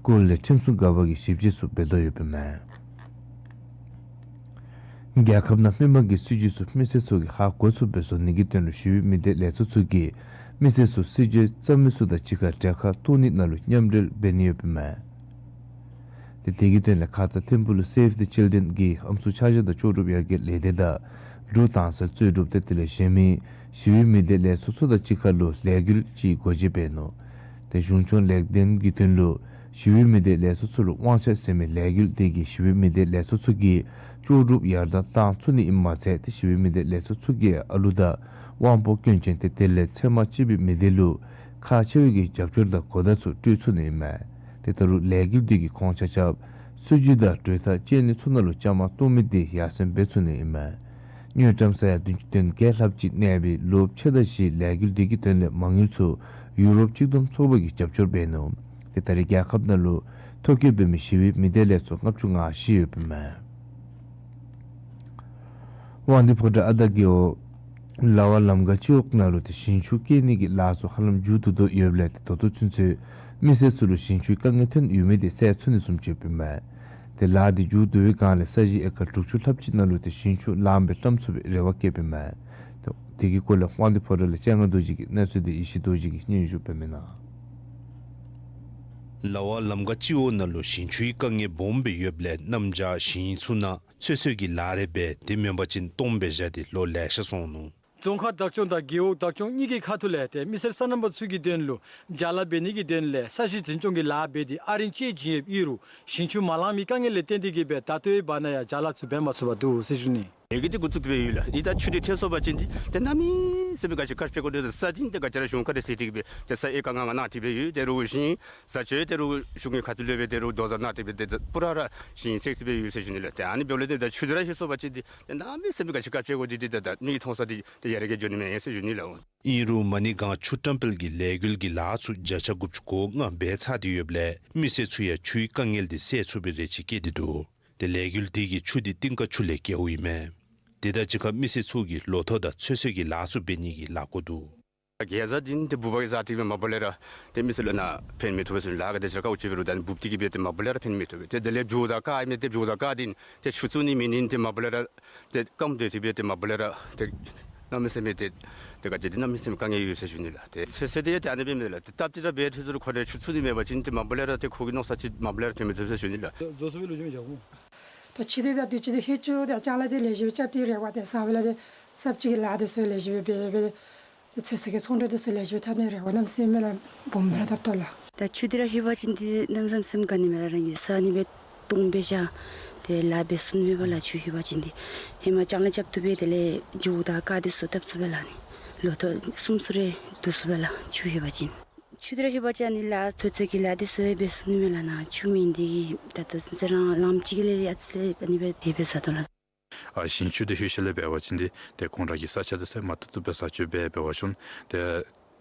སྐོར་ལས་ཁྲིམས་སྲུང་འགག་པ་གིས་ཞིབ་དཔྱད་ཚུ་འབད་དོ་ཡོདཔ་ཨིན་མས། རྒྱལ་ཁབ་ནང་མི་མང་གི་སྲིད་བྱུས་ཚུ་མི་སེར་ཚུ་གིས་ཧ་གོ་ཚུགསཔ་སྦེ་བཟོ་ནི་གི་དོན་ལུ་ཞི་བའི་མི་སྡེ་ལས་ཚོགས་ཚུ་གིས་མི་སེར་ཚུ་སྲིད་བྱུས་རྩ་མེད་ཚུ་དང་གཅིག་ཁར་གྲལ་ཁར་གཏོགས་ནི་ནང་ལུ་མཉམ་འབྲེལ་འབད་ནི་ཡོདཔ་ཨིན་མས། ཏེ་དེ་གི་དོན་ལས་ཁ་ཙ་ཐིམ་ཕུག་ལུ་སེབ་ཛི་ཅིལ་ཌེན་གྱི་ཨམ་སྲུ་ཆ་འཇོག་དང་ལྕོགས་གྲུབ་ཡར་རྒྱས་ལས་སྡེ་དང་འབྲུག་དྭངས་གསལ་རྩོད་སྒྲུབ་ཏེ་དེ་ལས་གཞན་མི་ཞི་བའི་མི་སྡེ་ལས་ཚོགས་ཚུ་དང་གཅིག་ཁར་ལུ་ལས་འགུལ་ཅིག་སྒོ་འབྱེད་འབད་ནུག། ཏེ་གཞུང་སྐྱོང་ལེགས་ལྡན་གྱི་དོན་ལུ་ཞི་བའི་མི་སྡེ་ལས་ཚོགས་ཚུ་ལུ་དབང་ཆ་ཟེར་མི་ལས་འགུལ་འདི་གིས་ཞི་བའི་མི་སྡེ་ལས་ཚོགས་ཚུ་གི་ལྕོགས་གྲུབ་ཡར་དྲག་བཏང་ཚུགས་ནི་ཨིནམ་མ་ཚད་ཏེ་ཞི་བའི་མི་སྡེ་ལས་ཚོགས་ཚུ་གིས་ཨ་ལུ་དང་དབང་པོ་སྐྱོན་ཅན་ཏེ་དེ་ལས་ཚད་མ་ཅན་པའི་མི་སྡེ་ལུ་ཁག་ཆེ་བའི་གི་རྒྱབ་སྐྱོར་དང་གོ་བརྡ་ཚུ་སྤྲོད་ཚུགས་ནི་ཨིན་མས། ཏེ་ད་རུང་ལས་འགུལ་འདི་གི་ཁོང་ཆ་ཁྱབ་སྲིད་བྱུས་དང་གྲོས་ཐག་བཅད་ནི་ཚུ་ནང་ལུ་བཅའ་མར་གཏོགས་མི་འདི་ཡར་སེང་འབད་ཚུགས་ནི་ཨིན་མས། དངུལ་ཀྲམ་ས་ཡ་བདུན་ཅུ་དོན་བརྒྱད་ལྷགཔ་ཅིག་གནས་པའི་ལོ་ཕྱེད་དང་བཞིའི་ལས་འགུལ་འདི་གི་དོན་ལས་མ་དངུལ་ཚུ་ཡུ་རོབ་གཅིག་བསྡོམས་ཚོགས་པ་གིས་རྒྱབ་སྐྱོར་འབད་ནུག། ཏེ་ད་རེས་རྒྱལ་ཁབ་ནང་ལུ་ཐོ་བཀོད་འབད་མི་ཞི་བའི་མི་སྡེ་ལས་ཚོགས་ལྔ་བཅུ་ང་བཞི་ཡོདཔ་ཨིན་མས། དབང་འདུས་ཕོ་བྲང་ཨ་མདའ་རྒེད་འོག་ལ་བ་ལམ་ཁ་སྤྱི་འོག་ནང་ལུ་ཏེ་ཞིང་ཆུ་སྐྱེལ་ནི་གི་ལཱ་ཚུ་ཧ་ལམ་མཇུག་བསྡུ་དོ་ཡོདཔ་ལས་ཏེ་ད་ལྟོ་ཚུན་ཚོད་མི་སེར་ཚུ་ལུ་ཞིང་ཆུའི་དཀའ་ངལ་ཐོན་ཡོད་མི་འདི་སེལ་ཚུགས་ནི་བཟུམ་ཅིག་ཡོདཔ་ཨིན་མས། ཏེ་ལཱ་འདི་མཇུག་བསྡུ་བའི་སྒང་ལས་ས་གཞི་ཨེ་ཀར་དྲུག་ཅུ་ལྷགཔ་ཅིག་ནང་ལུ་ཏེ་ཞིང་ཆུ་ལངམ་སྦེ་བཀྲམ་ཚུགས་པའི་རེ་བ་བསྐྱེདཔ་ཨིན་མས། ཏེ་དེ་གི་སྐོར་ལས་དབང་འདུས་ཕོ་བྲང་ལས་སྤྱན་སྔ་རྡོ་རྗེ་གིས་གནས་ཚུལ་འདི་ཡེ་ཤེས་རྡོ་རྗེ་གིས་སྙན་ཞུ་འབདཝ་ཨིན་ན། ལ་བ་ལམ་ཁ་སྤྱི་འོག་ནང་ལུ་ཞིང་ཆུའི་དཀའ་ངལ་སྦོམ་སྦེ་ཡོདཔ་ལས་གནམ་བྱཱར་ཞིང་ཚུ་ནང་ཚོད་བསྲེ་གི་ལཱ་རེ་འབད་དེ་མེན་པ་ཅིན་སྟོངམ་སྦེ་བཞག་སྟེ་ལོ་ལེ་ཤ་སོང་ནུག། རྫོང་ཁག་བདག་སྐྱོང་དང་རྒེད་འོག་བདག་སྐྱོང་གཉིས་ཀྱི་ཁ་ཐུག་ལས་ཏེ་མི་སེར་སོ་ནམ་པ་ཚུ་གི་དོན་ལུ་ཅ་ལ་འབད་ནི་གི་དོན་ལས་ས་གཞི་འཛིན་སྐྱོང་གི་ལཱ་འབད་དེ་ཨ་རིང་བཅད་བྱིན་ཡོདཔ་ཨིན་རུང་ཞིང་ཆུ་མ་ལང་མི་དཀའ་ངལ་ལས་བརྟེན་ཏེ་གིས་སྦེ་ད་ལྟོའི་བར་ན་ཡང་ཅ་ལ་ཚུ་འབད་མ་ཚུགས་པར་འདུག་ཟེར་ཞུ་ནི། ལས་འགུལ་འདི་འགོ་བཙུགས་ཏེ་སྦེ་ཡོད་ལགས། ཨིན་ད་ཆུ་འདི་ཐོན་སོང་པ་ཅིན་འདི་ཏེ་གནམ་མེད་ས་མེད་ག་ཅི་ཁག་ཆེ་དགོ་འདི་ས་འདི་ཏེ་ག་ཅི་ར་གཞུང་ཁ་ར་ཟེར་ཏེ་གིས་སྦེ་ཏེ་ས་ཨེ་ཀར་ལྔ་ལྔ་ནང་ཏེ་སྦེ་ཡོད། ཏེ་རུང་ཞིང་བཟའ་སྤྱོད་ཏེ་རུང་གཞུང་གི་ཁ་ཐུག་ལས་སྦེ་ཏེ་རུང་རྡོ་བཟའ་ནང་ཏེ་སྦེ་ཏེ་པུ་ར་ར་ཞིང་ཚད་ཏེ་སྦེ་ཡོད་ཟེར་ཞུ་ནི་ལགས། ཏེ་ཨ་ནི་འབདཝ་ལས་ཏེ་ད་ཆུ་འདི་ར་ལྷོད་སོང་པ་ཅིན་འདི་ཏེ་གནམ་མེད་ས་མེད་ག་ཅི་ཁག་ཆེ་དགོ་འདི་འདི་ད་ད་མིག་མཐོང་ས་འདི་ཏེ་ཡ་ར་གིས་འགྱོ་ནི་མེན་ཟེར་ཞུ་ནི་ལགས། ཨིན་རུང་མ་ཎི་སྒང་ཆུ་བཀྲམ་སྤེལ་གྱི་ལས་འགུལ་གྱི་ལཱ་ཚུ་བརྒྱ་ཆ་དགུ་བཅུ་གོ་ལྔ་འབད་ཚར་ཏེ་ཡོདཔ་ལས་མི་སེར་ཚུ་ཡང་ཆུའི་དཀའ་ངལ་འདི་སེལ་ཚུགས་པའི་རེ་ཆེ་བསྐྱེད་དེ་འདུག། ཏེ་ལས་འགུལ་འདི་གིས་ཆུ་འདི་རྟིང་ཀ་ཆུ་ལས་རྒྱལཝ་ཨིན་མས། དེ་དང་གཅིག་ཁར་མི་སེར་ཚུ་གིས་ལོ་ཐོག་དང་ཚོད་བསྲེ་གི་ལཱ་ཚུ་འབད་ནི་གི་ལཱ་འགོ་འདུག། གེ་ཛ་འདི་ཏེ་འབུཔ་གིས་བཟའ་སྟེ་སྦེ་མ་པ་ལས་ར་ཏེ་མི་སེར་ལུ་ནཱ་ཕན་མི་ཐོགས་པས་ཟེར་ལཱ་ག་དེ་ཅིག་ར་ཁག་ཆེ་འབད་རུང་ད་ནི་འབུཔ་འདི་གིས་སྦེ་ཏེ་མ་པ་ལས་ར་ཕན་མི་ཐོགས་པས། ཏེ་དེ་ལས་བྱཱུ་དང་ཀར་ཨིན་མས། ཏེ་བྱཱུ་དང་ཀར་འདི་ཏེ་ཆུ་བཙུགས་ནི་མེད་ནི་ཏེ་མ་པ་ལས་ར་ཏེ་སྐམ་སྟེ་སྟེ་སྦེ་ཏེ་མ་པ་ལས་ར་ཏེ་གནམ་མེད་ས་མེད་ཏེ་ཏེ་ག་ཅི་ཏེ་གནམ་མེད་ས་མེད་དཀའ་ངལ་ཡོད་ཟེར་ཞུ་ནི་ལགས། ཏེ་ཚོད་བསྲེ་འདི་ཏེ་ཨ་ནི་སྦེ་མས་ལགས། ཏེ་སྟབས་ཅིག་ར་འབད་ཐོན་ཟེར་རུང་ཁོ་ར་ཆུ་བཙུགས་ནི་མེད་པ་ཅིན་ཏེ་མ་པ་ལས་ར་ཏེ་ཁོ་གི་མནོ་ས་ཅིག་མ་པ་ལས་ར་ཐོན་མི་ཚུགས་ཟེར་ཞུ་ནི་ལགས། རྫོང་སོ་པའི་ལོ་རྒྱུས་མི་བྱ་གོ། ད་ཆུ་འདི་ད་དུས་ཅི་ཏེ་ལྷོད་ཅི་ཏེ་ཅ་ལ་འདི་ལེགས་ཤོམ་སྦེ་རྐྱབ་སྟེ་རེ་བ་ཏེ་ས་བོན་ལས་ཏེ་སབ་ཅིག་གི་ལཱ་འདི་ཚུ་ལེགས་ཤོམ་སྦེ་འབད་འབད་ཏེ་ཚོད་བསྲེ་གི་ཚོང་འབྲེལ་འདི་ཚུ་ལེགས་ཤོམ་སྦེ་འཐབ་ནི་རེ་བ་གནམ་མེད་ས་མེད་ལགས་སྦོམ་སྦེ་ར་འཐབ་དོ་ལགས། ད་ཆུ་འདི་ར་ལྷོད་པ་ཅིན་འདི་གནམ་མེད་ས་མེད་དགའ་ནི་མས་ལགས། རང་གི་ས་ཨ་ནི་སྦེ་སྟོངམ་སྦེ་བཞག་ཏེ་ལཱ་འབད་ཚུགས་ནི་མས་པ་ལགས། ཆུ་ལྷོད་པ་ཅིན་འདི་ཧེ་མ་ལྕང་ལཱ་རྐྱབ་བཏུབ་པས། དེ་ལས་བྱཱུ་དང་ཀར་འདི་ཚུ་བཏབ་ཚུགས་པས་ལགས། ཨ་ནི་ལོ་ཐོག་གསུམ་ཚུ་རེ་བསྡུ་ཚུགས་པས་ལགས་ཆུ་ལྷོད་པ་ཅིན། ཆུ་འདི་ར་ལྷོད་པ་ཅིན་ཨ་ནི་ལཱ་ཚོད་བསྲེ་གི་ལཱ་འདི་ཚུ་འབད་ཚུགས་ནི་མས་ལགས། ནཱ་ཆུ་མེད་ནི་འདི་གིས་ད་ལྟོ་ཚུན་ཚོད་རང་ལམ་ཅིག་ལས་ཨ་ཙི་ཨ་ནི་སྦེ་འབད་འབད་ཟ་དོ་ལགས། ཨ་ཞིང་ཆུ་འདི་ལྷོད་ཤུལ་ལས་འབད་བ་ཅིན་འདི་ཏེ་ཁོང་ར་གི་ས་ཆ་འདི་ཚུ་མ་བཏུབ་བཏུབ་སྦེ་བཟའ་སྤྱོད་འབད་འབད་བ་ཤོང་། ཏེ་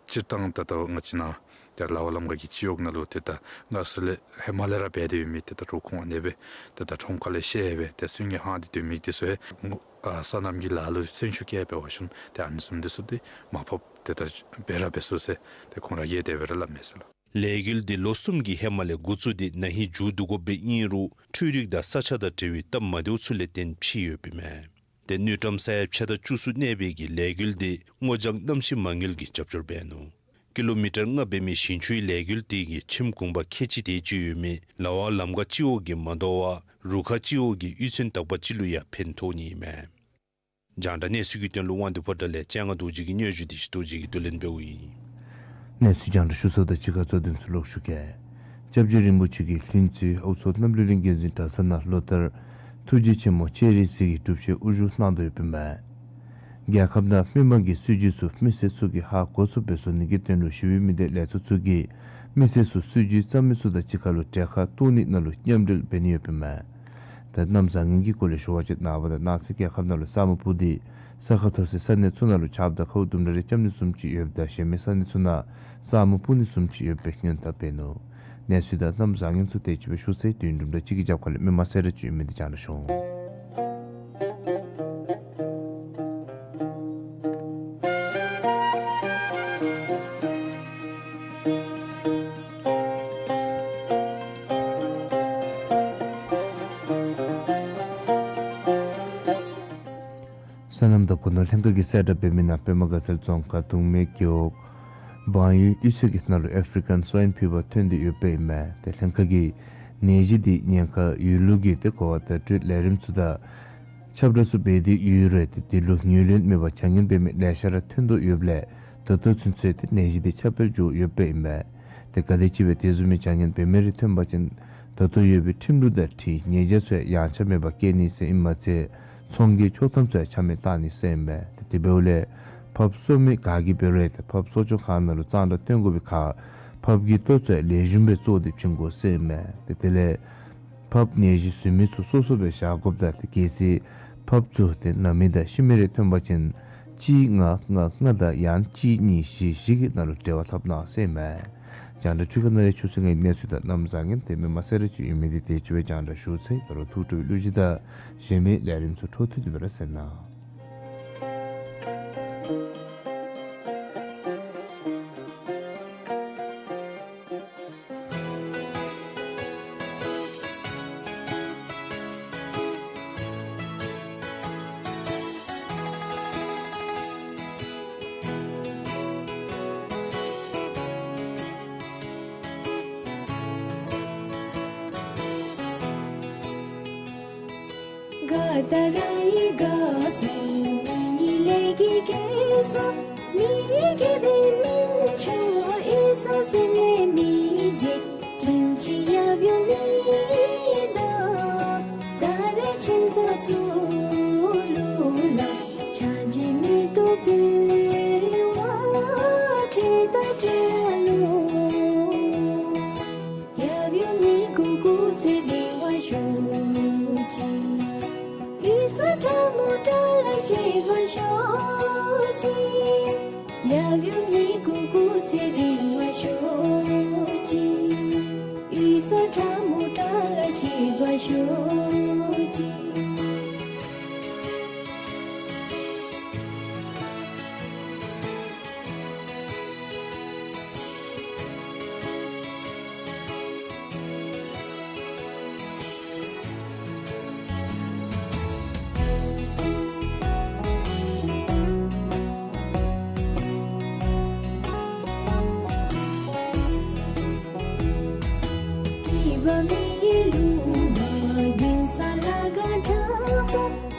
སྤྱིར་བཏང་ད་ལྟོ་ང་བཅས་ནཱ་ཏེ་ལ་བ་ལམ་ཁ་གི་སྤྱི་འོག་ནང་ལུ་ཏེ་ད་སྔར་སྲོལ་ལས་ཧེ་མ་ལས་ར་འབད་དེ་ཡོད་མི་ཏེ་ད་རུང་ཁོང་ཨ་ནི་སྦེ་ཏེ་ད་ཁྲོམ་ཁ་ལས་བཤལ་སྦེ་ཏེ་སོན་གྱི་ཧང་སྟེ་སྡོད་མི་འདི་ཚུ་ཡང་ཨ་སོ་ནམ་གྱི་ལཱ་ལུ་སེམས་ཤུགས་བསྐྱེད་འབད་བ་ཤོང་། ཏེ་ཨ་ནི་བཟུམ་འདི་ཚུ་འདི་མར་ཕབ་ཏེ་ད་འབད་ར་འབད་ཚུགས་ཟེར་ཏེ་ཁོང་ར་གིས་དེ་སྦེ་ར་སླབ་མས་ཟེར་ལགས། ལས་འགུལ་འདི་ལོ་གསུམ་གྱི་ཧེ་མ་ལས་འགོ་བཙུགས་ཏེ་ན་ཧིང་མཇུག་བསྡུ་དགོཔ་སྦེ་ཨིན་རུང་འཕྲུལ་རིག་དང་ས་ཆ་དང་འབྲེལ་བའི་སྟབས་མ་བདེཝ་ཚུ་ལས་བརྟེན་ཕྱིས་ཡོདཔ་ཨིན་མས། ཏེ་དངུལ་ཀྲམ་ས་ཡ་ཕྱེད་དང་བཅུ་གསུམ་གནས་པའི་གི་ལས་འགུལ་འདི་སྔོ་ལྗང་གནམ་གཤིས་མ་དངུལ་གྱིས་རྒྱབ་སྐྱོར་འབད་ནུག། ཀི་ལོ་མི་ཊར་ལྔ་འབད་མི་ཞིང་ཆུའི་ལས་འགུལ་འདི་གིས་ཁྱིམ་གུང་པ་ཁལ་གཅིག་དེ་ཅིག་ཡོད་མི་ལ་བ་ལམ་ཁ་སྤྱི་འོག་གིས་མ་དོ་བར་རུ་ཁག་སྤྱི་འོག་གི་གཡུས་ཚན་དག་པ་ཅིག་ལུ་ཡང་ཕན་ཐོགས་ནི་ཨིན་མས། རྒྱང་བསྒྲགས་གནས་ཚུལ་གྱི་དོན་ལུ་དབང་འདུས་ཕོ་བྲང་ལས་སྤྱན་སྔ་རྡོ་རྗེ་གི་སྙན་ཞུ་འདི་ཡེ་ཤེས་རྡོ་རྗེ་གིས་བསྡུ་ལེན་འབདཝ་ཨིན། གནས་ཚུལ་རྒྱང་བསྒྲགས་ཞུ་ཚརཝ་དང་གཅིག་ཁར་གཙོ་དོན་ཚུ་ལོག་ཞུ་གེ། སྐྱབས་རྗེ་རིན་པོ་ཆེ་གིས་ལྷུན་རྩེ་ཨའུ་མཚོ་གནམ་གླིང་རི་རྒྱལ་འཛིན་གྲྭ་ཚང་ནང་ལོ་ལྟར་ཐུགས་རྗེ་ཆེན་མོ་སྤྱན་རས་གཟིགས་ཀྱི་སྒྲུབ་བྱེད་དབུ་བཞུགས་གནང་དོ་ཡོདཔ་ཨིན་མས། རྒྱལ་ཁབ་ནང་མི་མང་གི་སྲིད་བྱུས་ཚུ་མི་སེར་ཚུ་གིས་ཧ་གོ་ཚུགསཔ་སྦེ་བཟོ་ནི་གི་དོན་ལུ་ཞི་བའི་མི་སྡེ་ལས་ཚོགས་ཚུ་གིས་མི་སེར་ཚུ་སྲིད་བྱུས་བརྩམ་མི་ཚུ་དང་གཅིག་ཁར་ལུ་གྲལ་ཁར་གཏོགས་ནི་ནང་ལུ་མཉམ་འབྲེལ་འབད་ནི་ཡོདཔ་ཨིན་མས། ད་གནམ་བཟང་ངན་གྱི་སྐོར་ལས་ཞུ་བ་ཅིན་ནངས་པ་དང་གནངས་ཚེ་རྒྱལ་ཁབ་ནང་ལུ་ས་སྨུག་སྤུབས་ཏེ་ས་ཁ་འཐོར་སའི་ས་གནས་ཚུ་ནང་ལུ་ཆརཔ་དང་ཁཝ་དུམ་གྲ་རེ་རྐྱབ་ནི་བཟུམ་ཅིག་ཡོདཔ་ད་གཞན་མི་ས་གནས་ཚུ་ནང་ས་སྨུག་སྤུབས་ནི་བཟུམ་ཅིག་ཡོདཔ་སྦེ་སྔོན་བརྡ་འབད་ནུག། གནས་ཚུལ་དང་གནམ་བཟང་ངན་ཚུ་དེ་ཅིག་སྦེ་ཞུ་ཚར་ཡི། དུས་དུམ་གྲ་གཅིག་གི་རྒྱབ་ཁ་ལས་མི་མང་གསལ་བསྒྲགས་ཅིག་ཡོད་མི་འདི་རྒྱང་བསྒྲགས་ཞུ་འོང་། སོ་ནམ་དང་སྒོ་ནོར་ལྷན་ཁག་གིས་གསལ་བསྒྲགས་འབད་མི་ནང་པདྨ་དགའ་ཚལ་རྫོང་ཁག་གདུང་མའི་རྒེད་འོག་བང་ཡུལ་གཡུས་ཚན་གྱི་ནང་ལུ་ཨེ་ཕི་རི་ཀན་སྭའིན་ཕི་བར་ཐོན་ཏེ་ཡོདཔ་ཨིན་མས། ཏེ་ལྷན་ཁག་གིས་ནད་གཞི་འདི་ཉེན་ཁ་ཡོད་ལུགས་ཀྱི་ཏེ་གོ་བ་བརྡ་སྤྲོད་ལས་རིམ་ཚུ་དང་ཁྱབ་བསྒྲགས་ཚུ་འབད་དེ་ཡོད་རུང་ཏེ་དེ་ལུ་ངོས་ལེན་མེད་པར་བྱ་ངན་འབད་མི་ལེ་ཤ་ར་ཐོན་དོ་ཡོདཔ་ལས་ད་ལྟོ་ཚུན་ཚོད་ཏེ་ནད་གཞི་འདི་ཁྱབ་སྤེལ་འགྱོ་ཡོདཔ་ཨིན་མས། ཏེ་ག་དེམ་ཅིག་སྦེ་དེ་བཟུམ་མའི་བྱ་ངན་འབད་མི་རེ་ཐོན་པ་ཅིན་ད་ལྟོ་ཡོད་པའི་ཁྲིམས་ལུགས་དང་འཁྲིལ་ཉེས་བྱ་ཚུ་ཡང་ཡངས་ཆག་མེད་པར་བཀལ་ནི་ཟེར་ཨིན་མ་ཚད་ཚོང་གི་ཆོག་ཐམ་ཚུ་ཡང་ཆ་མེད་བཏང་ནི་ཟེར་ཨིན་མས། ཏེ་དེ་འབདཝ་ལས་ཕགཔ་གསོ་མི་ག་གིས་འབད་རུང་ཏེ་ཕགཔ་གསོ་སྐྱོང་ཁང་ནང་ལུ་གཙང་སྦྲ་བསྟེན་དགོ་པའི་ཁར་ཕགཔ་གི་ལྟོ་ཚུ་ཡང་ལེགས་ཤོམ་སྦེ་བཙོ་སྟེ་བྱིན་དགོ་ཟེར་ཨིན་མས། ཏེ་དེ་ལས་ཕགཔ་ནད་གཞི་བཟོ་མི་ཚུ་སོ་སོ་སྦེ་བཞག་དགོཔ་དང་ཏེ་གལ་སྲིད་ཕགཔ་ཚུ་ཏེ་ན་མི་དང་ཤི་མི་རེ་ཐོན་པ་ཅིན་གཅིག་ལྔ་ལྔ་ལྔ་དང་ཡང་གཅིག་གཉིས་བཞི་བཞི་གི་ནང་ལུ་འབྲེལ་བ་འཐབ་གནང་ཟེར་ཨིན་མས། རྒྱང་བསྒྲགས་འཕྲུལ་ཁང་ནང་ལས་ཆུ་ཚོད་ལྔའི་གནས་ཚུལ་དང་གནམ་བཟང་ངན་ཏེ་མི་མང་གསལ་ར་ཅིག་ཡོད་མི་འདི་དེ་ཅིག་སྦེ་རྒྱང་བསྒྲགས་ཞུ་ཚར་ཡི། ད་རུང་ཐུགས་སྤྲོ་བའི་གླུ་གཞས་དང་གཞན་མི་ལས་རིམ་ཚུ་འཕྲོ་མཐུད་དེ་སྦེ་ར་གསན་གནང་། ག་ད་ར་ཡི་ག་སུ་ནི་ལས་ཀྱི་གེ་སོ་མི་གི་བི་མིན་ཆོ་ཨི་ས་སི་ནི་མི་ཇི་ཅིན་ཅི་ཡབ་ཡུམ་ནི་ད་ད་རེ་ཁྱིམ་ཚ་ཚུ་ལུ་ལ་ཆ་ཇི་མི་ཏོ་བི་བ་ཅི་ད་ཅི་ལུ། ཡབ་ཡུམ་ནི་སྐུ་སྐུ་ཚེ་བདེ་བ་ཤོག་ཅིག། ཨི་ས་ཁྲ་མོ་ཁྲ་ལ་ཤེས་པ་ཤོག་ཅིག། ཡབ་ཡུམ་ནི་སྐུ་སྐུ་ཚེ་བདེ་བ་ཤོག་ཅིག། ཨི་ས་ཁྲ་མོ་ཁྲ་ལ་ཤེས་པ་ཤོག་ཅིག།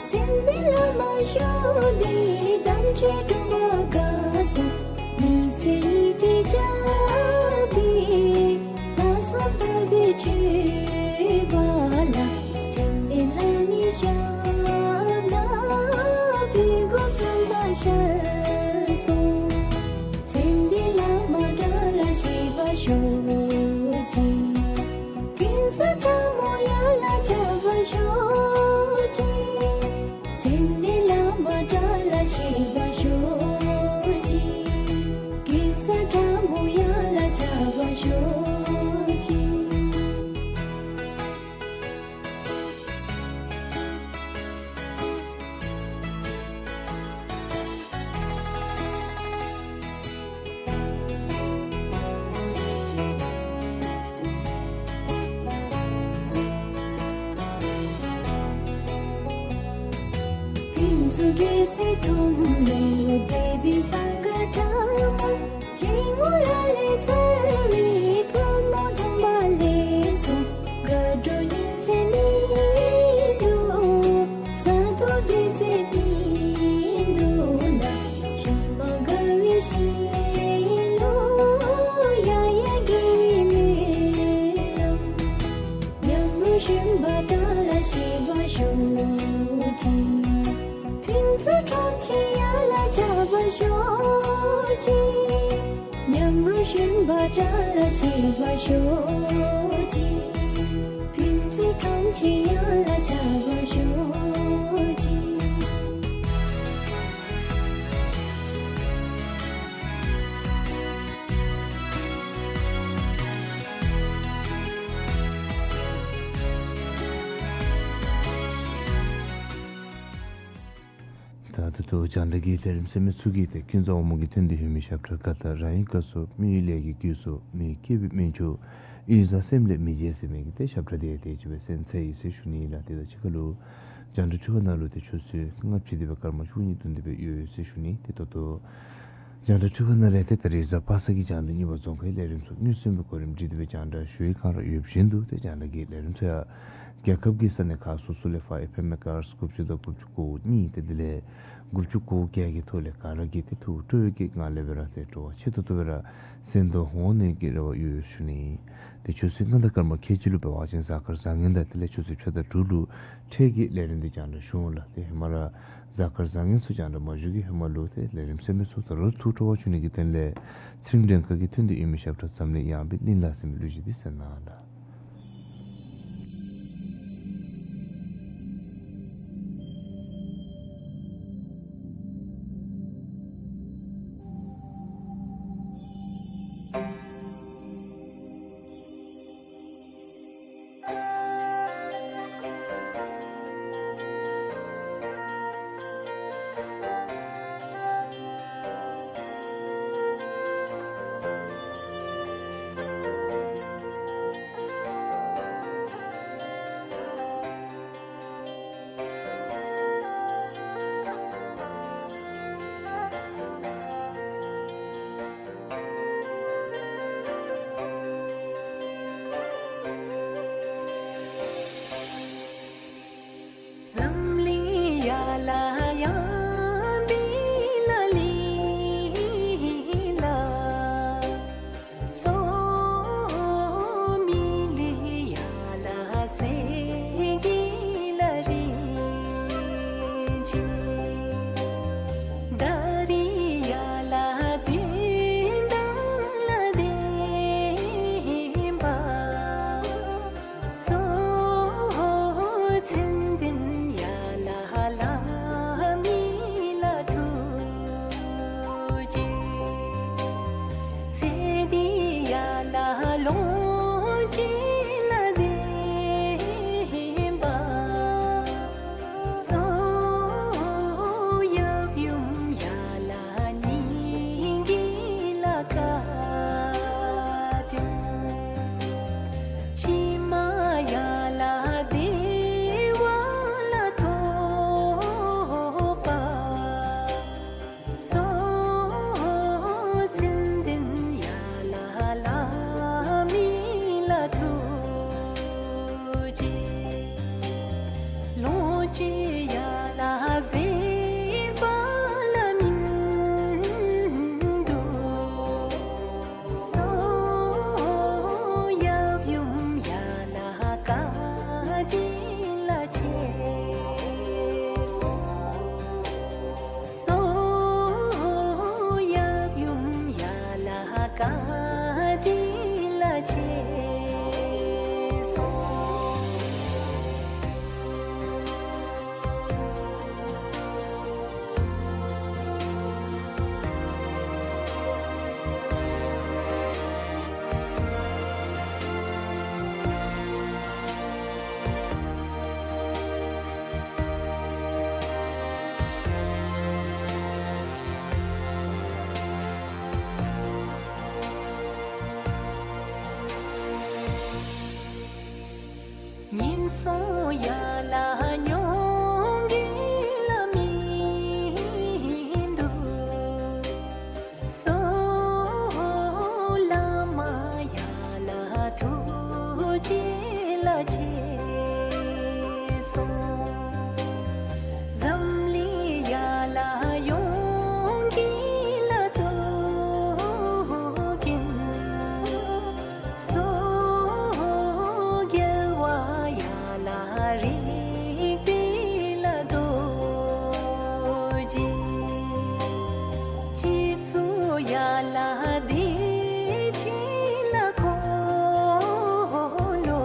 ཚེ་འདི་བླ་མ་ཤོ་འདི་དམ་ཆོས་སྒྲུབ་པ་དགའ་སོ། མི་ཚེ་ཡི་དེ་བྱ་སྟེ་ལྷག་བསམ་དག་པའི་སྤྱོད་པ་ལ། ཚེ་འདི་བླ་མའི་ཞབས་ལ་ཕུལ་དགོ་བསམ་པ་ཤར་སོང་། ཚེ་འདི་བླ་མ་དགྲ་ལ་ཞི་བར་ཤོག་ཅིག། ཀུན་བཟང་དྲག་མོ་ཡར་ལ་འཇགས་པར་ཤོག་ཅིག། ཚེ་འདི་བླ་མ་དགྲ་ལ་ཞི་བར་ཤོག་ཅིག། ཀུན་བཟང་དྲག་མོ་ཡར་ལ་འཇགས་པར་ཤོག་ཅིག། ཕུན་ཚོགས་རྒྱལ་སྲིད་དྲུང་ལུ་མཛེས་པའི་གསང་སྔགས་དྲག་མོ། སྤྱན་སྔོན་ལ་ལས་འཚེར་བའི་ཕོ་མོ་འཛོམས་པ་ལེགས་སོ། དགའ་སྤྲོ་ཉིན་མཚན་མིན་འདུག། བཟའ་འཐུང་དུས་ཚོད་མིན་འདུག་ན། ཕྱི་མ་དགའ་བའི་ཞིང་ལུ་ཡང་ཡང་དགེ་བའི་སྨོན་ལམ། མཉམ་རུབ་བཞིན་པ་དགྲ་ལ་ཞི་བར་ཤོག་ཅིག། ཕུན་ཚོགས་དྲུང་ཆེན་ཡར་ལ་འཇགས་པར་ཤོག་ཅིག། མཉམ་རུབ་བཞིན་པ་དགྲ་ལ་ཞི་བར་ཤོག་ཅིག། ཕུན་ཚོགས་དྲུང་ཆེན་ཡར་ལ་འཇགས་པར་ཤོག་ཅིག། ད་ད་ལྟོ་རྒྱང་བསྒྲགས་ཀྱི་ལས་རིམ་ཟེར་མི་ཚུ་གི་ཏེ་ཀུན་བཟང་དབང་མོ་གི་དོན་དུ་ཡོད་མི་ཞབས་ཁྲ་ག་ད་རང་ཡི་དགའ་སོ། མི་ཡི་ལས་ཀྱི་རྒྱུ་སོ། མི་ཡི་སྐྱེས་བུ་སྨན་མཆོག། ཡུལ་བཟང་སེམས་ལས་མི་བརྗེད་ཟེར་མི་གི་ཏེ་ཞབས་ཁྲ་དེ་ཡང་དེ་ཅིག་སྦེ་གསན་ཚར་ཡི་ཟེར་ཞུ་ནི་ཨིན་ལགས། ཏེ་ད་ཅི་ཁ་ལུ་རྒྱང་བསྒྲགས་འཕྲུལ་ཁང་ནང་ལུ་ཏེ་ཆུ་ཚོད་ལྔ་བཅུ་དེ་སྦེ་སྐར་མ་བཅུ་གཉིས་བདུན་དེ་སྦེ་ཡོད་ཡོད་ཟེར་ཞུ་ནི། ཏེ་ད་ལྟོ་རྒྱང་བསྒྲགས་འཕྲུལ་ཁང་ནང་ལས་ཏེ་ད་རིས་གཟའ་པ་སངས་ཀྱི་རྒྱང་བསྒྲགས་གཉིས་པ་རྫོང་ཁའི་ལས་རིམ་ཚུ་དངོས་སུ་གོ་རིམ་སྒྲིག་སྟེ་སྦེ་རྒྱང་བསྒྲགས་ཞུ་ཡི། ག་ར་ཡོདཔ་བཞིན་དུ་ཏེ་རྒྱང་བསྒྲགས་ཀྱི་ལས་རིམ་ཚུ་ཡང་ རྒྱལ་ཁབ་ཀྱི་ས་གནས་ཁག་སོ་སོ་ལས་ཕར་ཨེཕ་ཨེམ་མེ་ག་ཧར་ཛི་དགུ་བཅུ་དང་དགུ་བཅུ་གོ་གཉིས་ཏེ་དེ་ལས་དགུ་བཅུ་གོ་བརྒྱད་ཀྱི་ཐོག་ལས་ག་ར་གིས་ཏེ་ཐུགས་སྤྲོ་བའི་གི་ངང་ལས་འབད་ར་ཏེ་སྤྲོ་བ་ཆེ་ཏོག་ཏོ་སྦེ་ར་གསན་དོ་འོང་ནི་གི་རེ་བ་ཡོད་ཡོད་ཞུ་ནི། ཏེ་ཆུ་ཚོད་ལྔ་དང་སྐར་མ་ཁལ་གཅིག་ལུ་འབད་བ་ཅིན་གཟའ་སྐར་བཟང་ངན་དང་དེ་ལས་ཆུ་ཚོད་ཕྱེད་དང་དྲུག་ལུ་འཕྲལ་གྱི་ལས་རིམ་འདི་རྒྱང་བསྒྲགས་ཞུ་འོང་ལགས། ཏེ་ཧེ་མ་ར་གཟའ་སྐར་བཟང་ངན་ཚུ་རྒྱང་བསྒྲགས་མ་ཞུ་གི་ཧེ་མ་ལུ་ཏེ་ལས་རིམ་གསན་མི་ཚུ་ད་རུང་ཐུགས་སྤྲོ་བ་བྱུང་ནི་གི་དོན་ལས་ཚེ་རིང་སྒྲོན་དཀར་གྱིས་ཐུན་ཏེ་ཡོད་མི་ཞབས་ཁྲ་འཛམ་གླིང་ཡངས་པའི་གླིང་ལ་ཟེར་མི་གླུ་གཞས་འདི་གསན་གནང་ལགས། འཛམ་གླིང་ཡར་ལ་ཡངས་པའི་ལ་གླིང་ལ། སོག་མི་ལུས་ཡར་ལ་སེང་གེ་ལ་རིན་ཆེན། ད་རིས་ཡར་ལ་དོན་དག་ལ་བརྟེན་པ། སོག་མཚན་ལྡན་ཡར་ལ་ལྷ་མི་ལ་ཐུགས་རྗེ། ཚེ་འདི་ཡར་ལ་ལོངས་སྤྱོད་ལ་བརྟེན་པ། སོག་ཡབ་ཡུམ་ཡར་ལ་སྙིང་གི་ལ་བཀའ་དྲིན། ཕྱི་མ་ཡར་ལ་བདེ་བ་ལ་ཐོབ་པ། སོག་མཚན་ལྡན་ཡར་ལ་ལྷ་མི་ལ་ཐུགས་རྗེ། ལོངས་སྤྱོད་ཡར་ལ་ཟད་པ་ལ་མིན་འདུག། སོག་ཡབ་ཡུམ་ཡར་ལ་བཀའ་དྲིན་ལ་ཆེ་སོ། སོག་ཡབ་ཡུམ་ཡར་ལ་བཀའ་དྲིན་ལ་ཆེ་སོ། ངན་སོང་ཡར་ལ་མྱོང་གི་ལ་མིན་འདུག། སོག་བླ་མ་ཡར་ལ་ཐུགས་རྗེ་ལ་ཆེ་སོ། འཛམ་གླིང་ཡར་ལ་ཡོངས་ཀྱི་ལ་གཙོ་མགོན། སོག་རྒྱལ་བ་ཡར་ལ་རིག་པའི་ལ་རྡོ་རྗེ། སྤྱི་གཙུག་ཡར་ལ་བདེ་ཆེན་ལ་འཁོར་ལོ།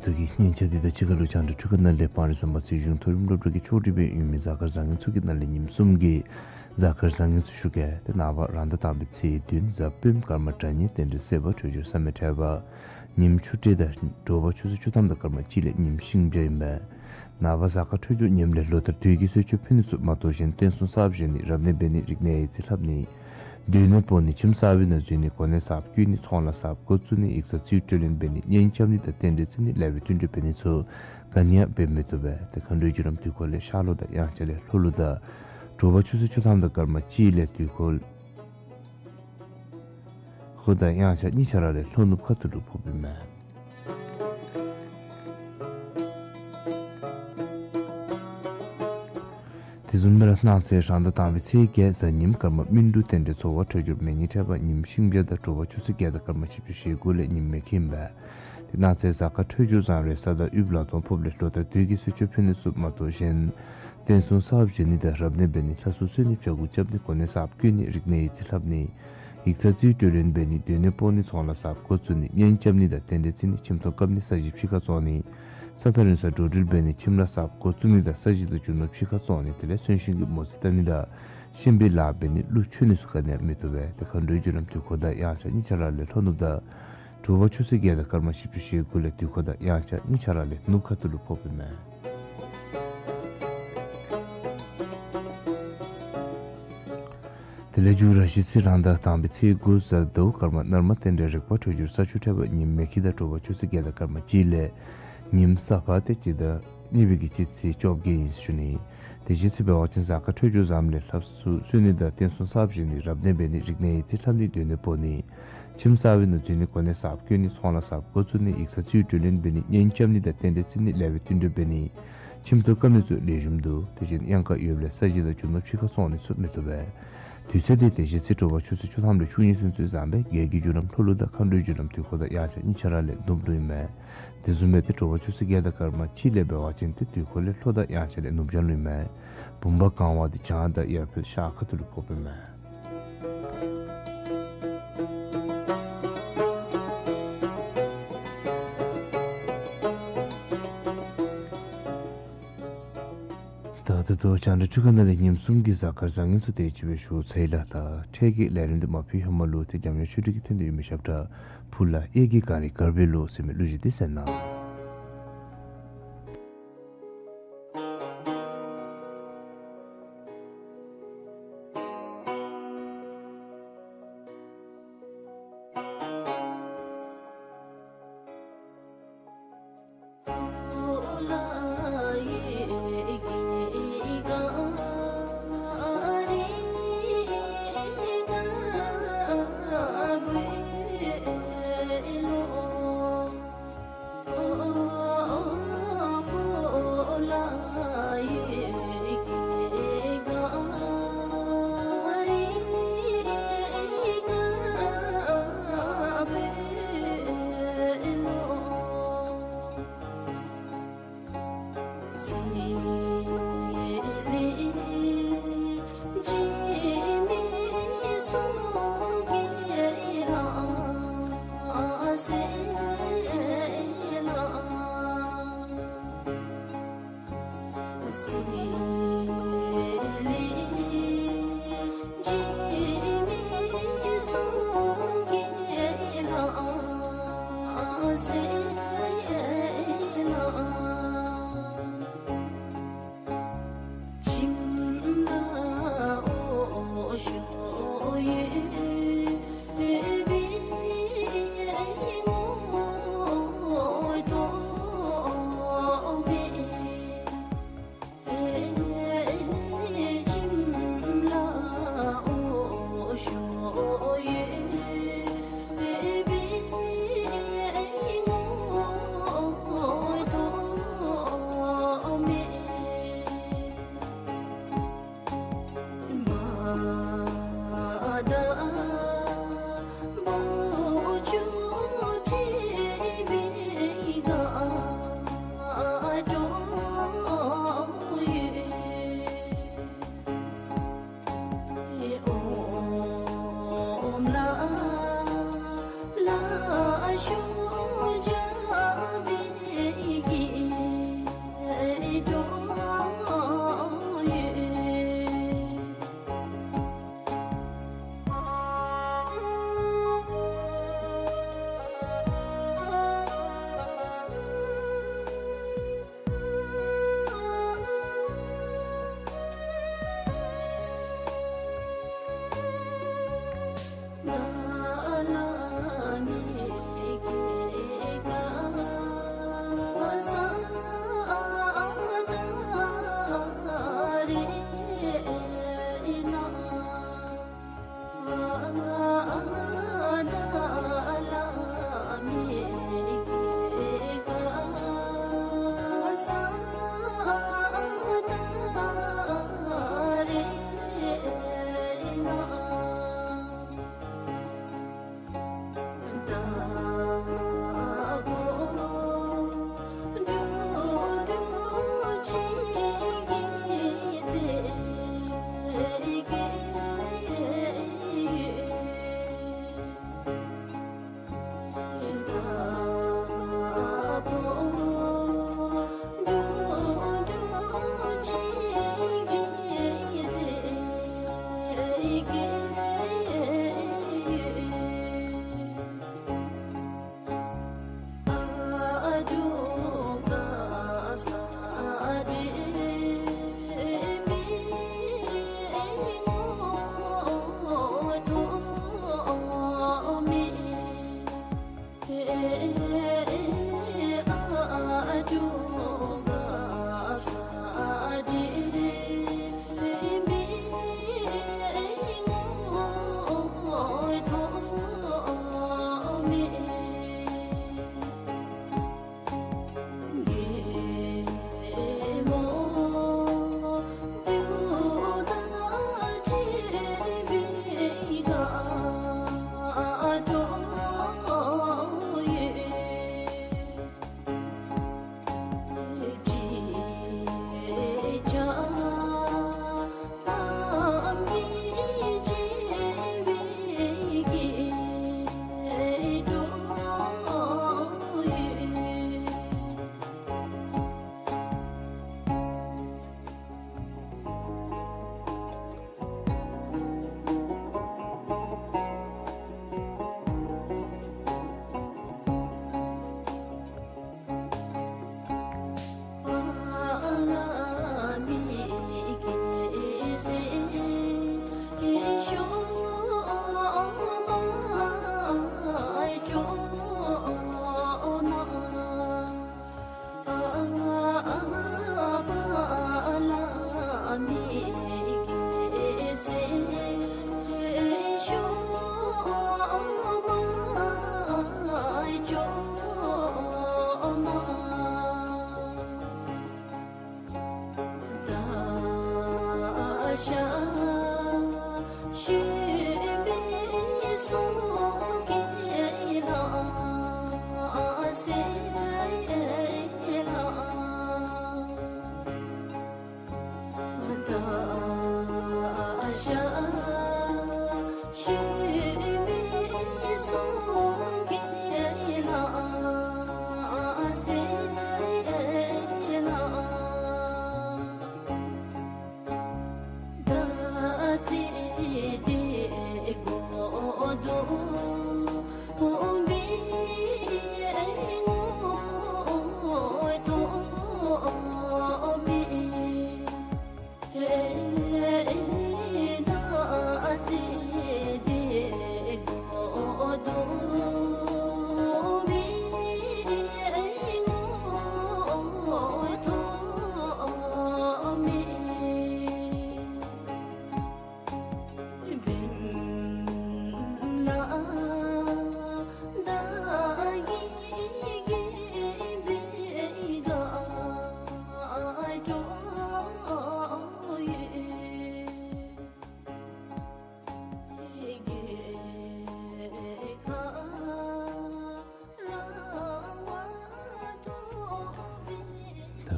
ཚུ་གི་སྙན་ཆ་འདི་དང་གཅིག་ཁར་ལུ་རྒྱང་བསྒྲགས་འཕྲུལ་ཁང་ནང་ལས་སྤང་རི་ཟམ་པ་སྲིད་གཞུང་མཐོ་རིམ་སློབ་གྲྭ་གི་ཆོག་ཁྲིགས་སྦེ་ཡོད་མི་གཟའ་སྐར་བཟང་ངན་ཚུ་གི་ནང་ལས་ཉིནམ་གསུམ་གྱི་གཟའ་སྐར་བཟང་ངན་ཚུ་ཞུ་གེ། ཏེ་ནངས་པ་རང་ཟླ་དང་པའི་ཚེས་བདུན་གཟའ་སྤེནམ་སྐར་མ་དགྲ་གཉེན་རྟེན་འབྲེལ་སྲེད་པ་འཕྲོད་སྦྱོར་བསམ་ཡས་ཕྲད་པ། ཉིནམ་ཆུ་སྤྲེལ་དང་དྲོ་པ་ཆུ་ཚོད་བཅུ་ཐམ་དང་སྐར་མ་གཅིག་ལས་ཉིནམ་ཤིང་བྱ་ཨིན་པས། ནངས་པ་གཟའ་སྐར་འཕྲོད་སྦྱོར་ཉིནམ་ལས་ལོ་ལྟར་དུས་ཀྱི་གསོལ་མཆོད་ཕུལ་ནི་ཚུ་མ་གཏོགས་གཞན་རྟེན་གསུམ་གསརཔ་བཞེངས་ནི་རབ་གནས་འབད་ནི་རིག་གནས་ཡིག་རྩིས་ལྷབ་ནི་སྡོད་གནས་སྤོ་ནི་ཁྱིམ་གསར་པའི་ནང་འཛུལ་ནི་གོ་གནས་གསརཔ་བསྐོ་ནི་ཚོང་ལཱ་གསརཔ་འགོ་བཙུགས་ནི་ཡིག་ཚང་རྩིས་སྤྲོད་ལེན་འབད་ནི་གཉེན་རྐྱབ་ནི་དང་རྟེན་འབྲེལ་བརྩི་ནི་ལེགས་པའི་བསྟུན་གྲོས་འབད་ནི་ཚུ་ག་ནི་ཡང་འབད་མི་བཏུབ་པས། ཏེ་མཁའ་འགྲོའི་བརྒྱུད་རིམ་དུས་འཁོར་ལས་ཤར་ལུགས་དང་དབྱངས་འཆར་ལས་ལྷོ་ལུགས་དང་དྲོ་པ་ཆུ་ཚོད་བཅུ་ཐམ་དང་སྐར་མ་གཅིག་ལས་དུས་འཁོར་ལྷོ་དང་དབྱངས་འཆར་གཉིས་ཆ་ར་ལས་ལྷོ་ནུབ་ཁ་ཐུག་ལུ་ཕོགཔ་ཨིན་མས། དེ་བཟུམ་སྦེ་ར་གནངས་ཚེ་རང་ཟླ་དང་པའི་ཚེས་བརྒྱད་གཟའ་ཉིམ་སྐར་མ་སྨིན་དྲུག་རྟེན་འབྲེལ་ཚོགས་པ་འཕྲོད་སྦྱོར་མེ་ཉིན་ཕྲད་པ་ཉིནམ་ཤིང་བྱ་དང་དྲོ་པ་ཆུ་ཚོད་བརྒྱད་དང་སྐར་མ་བཞི་བཅུ་ཞེ་དགུ་ལས་ཉིནམ་མེ་ཁྱི་ཨིན་པས། དེ་གནངས་ཚེ་གཟའ་སྐར་འཕྲོད་སྦྱོར་བཟང་རུང་ས་དང་དབུས་ལ་སྟོང་ཕོགཔ་ལས་ལོ་ལྟར་དུས་ཀྱི་གསོལ་མཆོད་ཕུལ་ནི་ཚུ་མ་གཏོགས་གཞན་རྟེན་གསུམ་གསརཔ་བཞེངས་ནི་དང་རབ་གནས་འབད་ནི་ལྷ་གསོལ་གསོལ་ནི་བྱ་འགུགས་རྐྱབ་ནི་གོ་གནས་གསརཔ་བསྐོ་ནི་རིག་གནས་ཡིག་རྩིས་ལྷབ་ནི་ཡིག་ཚང་རྩིས་སྤྲོད་ལེན་འབད་ནི་སྡོད་གནས་སྤོ་ནི་ཚོང་ལཱ་གསརཔ་འགོ་བཙུགས་ནི་གཉེན་རྐྱབ་ནི་དང་རྟེན་འབྲེལ་བརྩི་ནི་ཁྱིམ་ཐོག་བཀབ་ནི་ས་གཞི་ཕྱི་ཁར་བཙོང་ནི་ས་ཐག་རིང་སར་འགྲོ་འགྲུལ་འབད་ནི་ཁྱིམ་ལཱ་གསརཔ་འགོ་བཙུགས་ནི་དང་ས་གཞི་དང་རྒྱུ་ནོར་ཕྱི་ཁར་བཙོང་ནི་དེ་ལས་གསོན་གཤིན་གྱི་མོ་རྩིས་བལྟ་ནི་དང་གཤིན་པོའི་ལཱ་འབད་ནི་ཀླུ་མཆོད་ནི་ཚུ་ག་ནི་ཡང་མི་བཏུབ་པས། ཏེ་མཁའ་འགྲོའི་བརྒྱུད་རིམ་དུས་འཁོར་དང་དབྱངས་འཆར་གཉིས་ཆ་ར་ལས་ལྷོ་ནུབ་དང་དྲོ་པ་ཆུ་ཚོད་བརྒྱད་དང་སྐར་མ་བཞི་བཅུ་ཞེ་དགུ་ལས་དུས་འཁོར་དང་དབྱངས་འཆར་གཉིས་ཆ་ར་ལས་ནུབ་ཁ་ཐུག་ལུ་ཕོགཔ་ཨིན་མས། དེ་ལས་མཇུག་ར་གཞེས་ཚེས་རང་ཟླ་དང་པའི་ཚེས་དགུ་གཟའ་ཟླཝ་སྐར་མ་ནར་མ་རྟེན་འབྲེལ་རེག་པ་འཕྲོད་སྦྱོར་ས་ཆུ་ཕྲད་པ་ཉིནམ་མེ་ཁྱི་དང་དྲོ་པ་ཆུ་ཚོད་བརྒྱད་དང་སྐར་མ་གཅིག་ལས་ཉིནམ་ས་ཕག་སྟེ་སྤྱི་ཟླ་གཉིས་པའི་གི་སྤྱི་ཚེས་བཅོ་བརྒྱད་ཨིན་ཟེར་ཞུ་ནི། དེ་གཞེས་ཚེས་འབད་བ་ཅིན་གཟའ་སྐར་འཕྲོད་སྦྱོར་བཟངམ་ལས་ལྷ་གསོལ་གསོལ་ནི་དང་རྟེན་གསུམ་གསརཔ་བཞེངས་ནི་རབ་གནས་འབད་ནི་རིག་གནས་ཡིག་རྩིས་ལྷབ་ནི་སྡོད་གནས་སྤོ་ནི་ཁྱིམ་གསར་པའི་ནང་འཛུལ་ནི་གོ་གནས་གསརཔ་བསྐོ་ནི་ཚོང་ལཱ་གསརཔ་འགོ་བཙུགས་ནི་ཡིག་ཚང་རྩིས་སྤྲོད་ལེན་འབད་ནི་གཉེན་རྐྱབ་ནི་དང་རྟེན་འབྲེལ་བརྩི་ནི་ལེགས་པའི་བསྟུན་གྲོས་འབད་ནི་ཁྱིམ་ཐོག་བཀབ་ནི་ཚུ་ལེགས་ཤོམ་འདུག། དེ་བཞིན་གཡང་ཁ་ཡོདཔ་ལས་ས་གཞི་དང་རྒྱུ་ནོར་ཕྱི་ཁར་བཙོང་ནི་ཚུ་མི་བཏུབ་པས། དུས་ཚོད་འདི་ཏེ་གཞེས་ཚེས་དྲོ་པ་ཆུ་ཚོད་བཅུ་ཐམ་ལས་ཆུ་གཉིས་ཚུན་ཚོད་བཟངམ་སྦེ་རྒྱལ་གྱི་བརྒྱུད་རིམ་ལྷོ་ལུགས་དང་མཁའ་འགྲོའི་བརྒྱུད་རིམ་དུས་འཁོར་དང་དབྱངས་འཆར་གཉིས་ཆ་ར་ལས་ནུབ་ལུ་ཨིན་མས། དེ་བཟུམ་སྦེ་ཏེ་དྲོ་པ་ཆུ་ཚོད་བརྒྱད་དང་སྐར་མ་གཅིག་ལས་འབད་བ་ཅིན་ཏེ་དུས་འཁོར་ལས་ལྷོ་དང་དབྱངས་འཆར་ལས་ནུབ་བྱང་ལུ་ཨིན་མས། བུམ་པ་གང་བ་འདི་བྱང་དང་ཡར་ཕེབས་ཤར་ཁ་ཐུག་ལུ་ཕོགཔ་ཨིན་མས། ད་ད་ལྟོ་རྒྱང་བསྒྲགས་འཕྲུལ་ཁང་ནང་ལས་ཉིནམ་གསུམ་གྱི་གཟའ་སྐར་བཟང་ངན་ཚུ་དེ་ཅིག་སྦེ་ཞུ་ཚར་ཡི་ལགས། ད་འཕྲལ་གྱི་ལས་རིམ་འདི་མ་ཕུལ་ཧེ་མ་ལུ་ཏེ་འཇམ་དབྱངས་ཆོས་སྒྲོན་གྱི་འཕྲོ་འདི་ཡོད་མི་ཞབས་ཁྲ་ཕུ་ལ་གཡས་ཀྱི་གངས་རི་དཀར་པོའི་ལུ་ཟེར་མི་གླུ་གཞས་འདི་གསན་གནང་།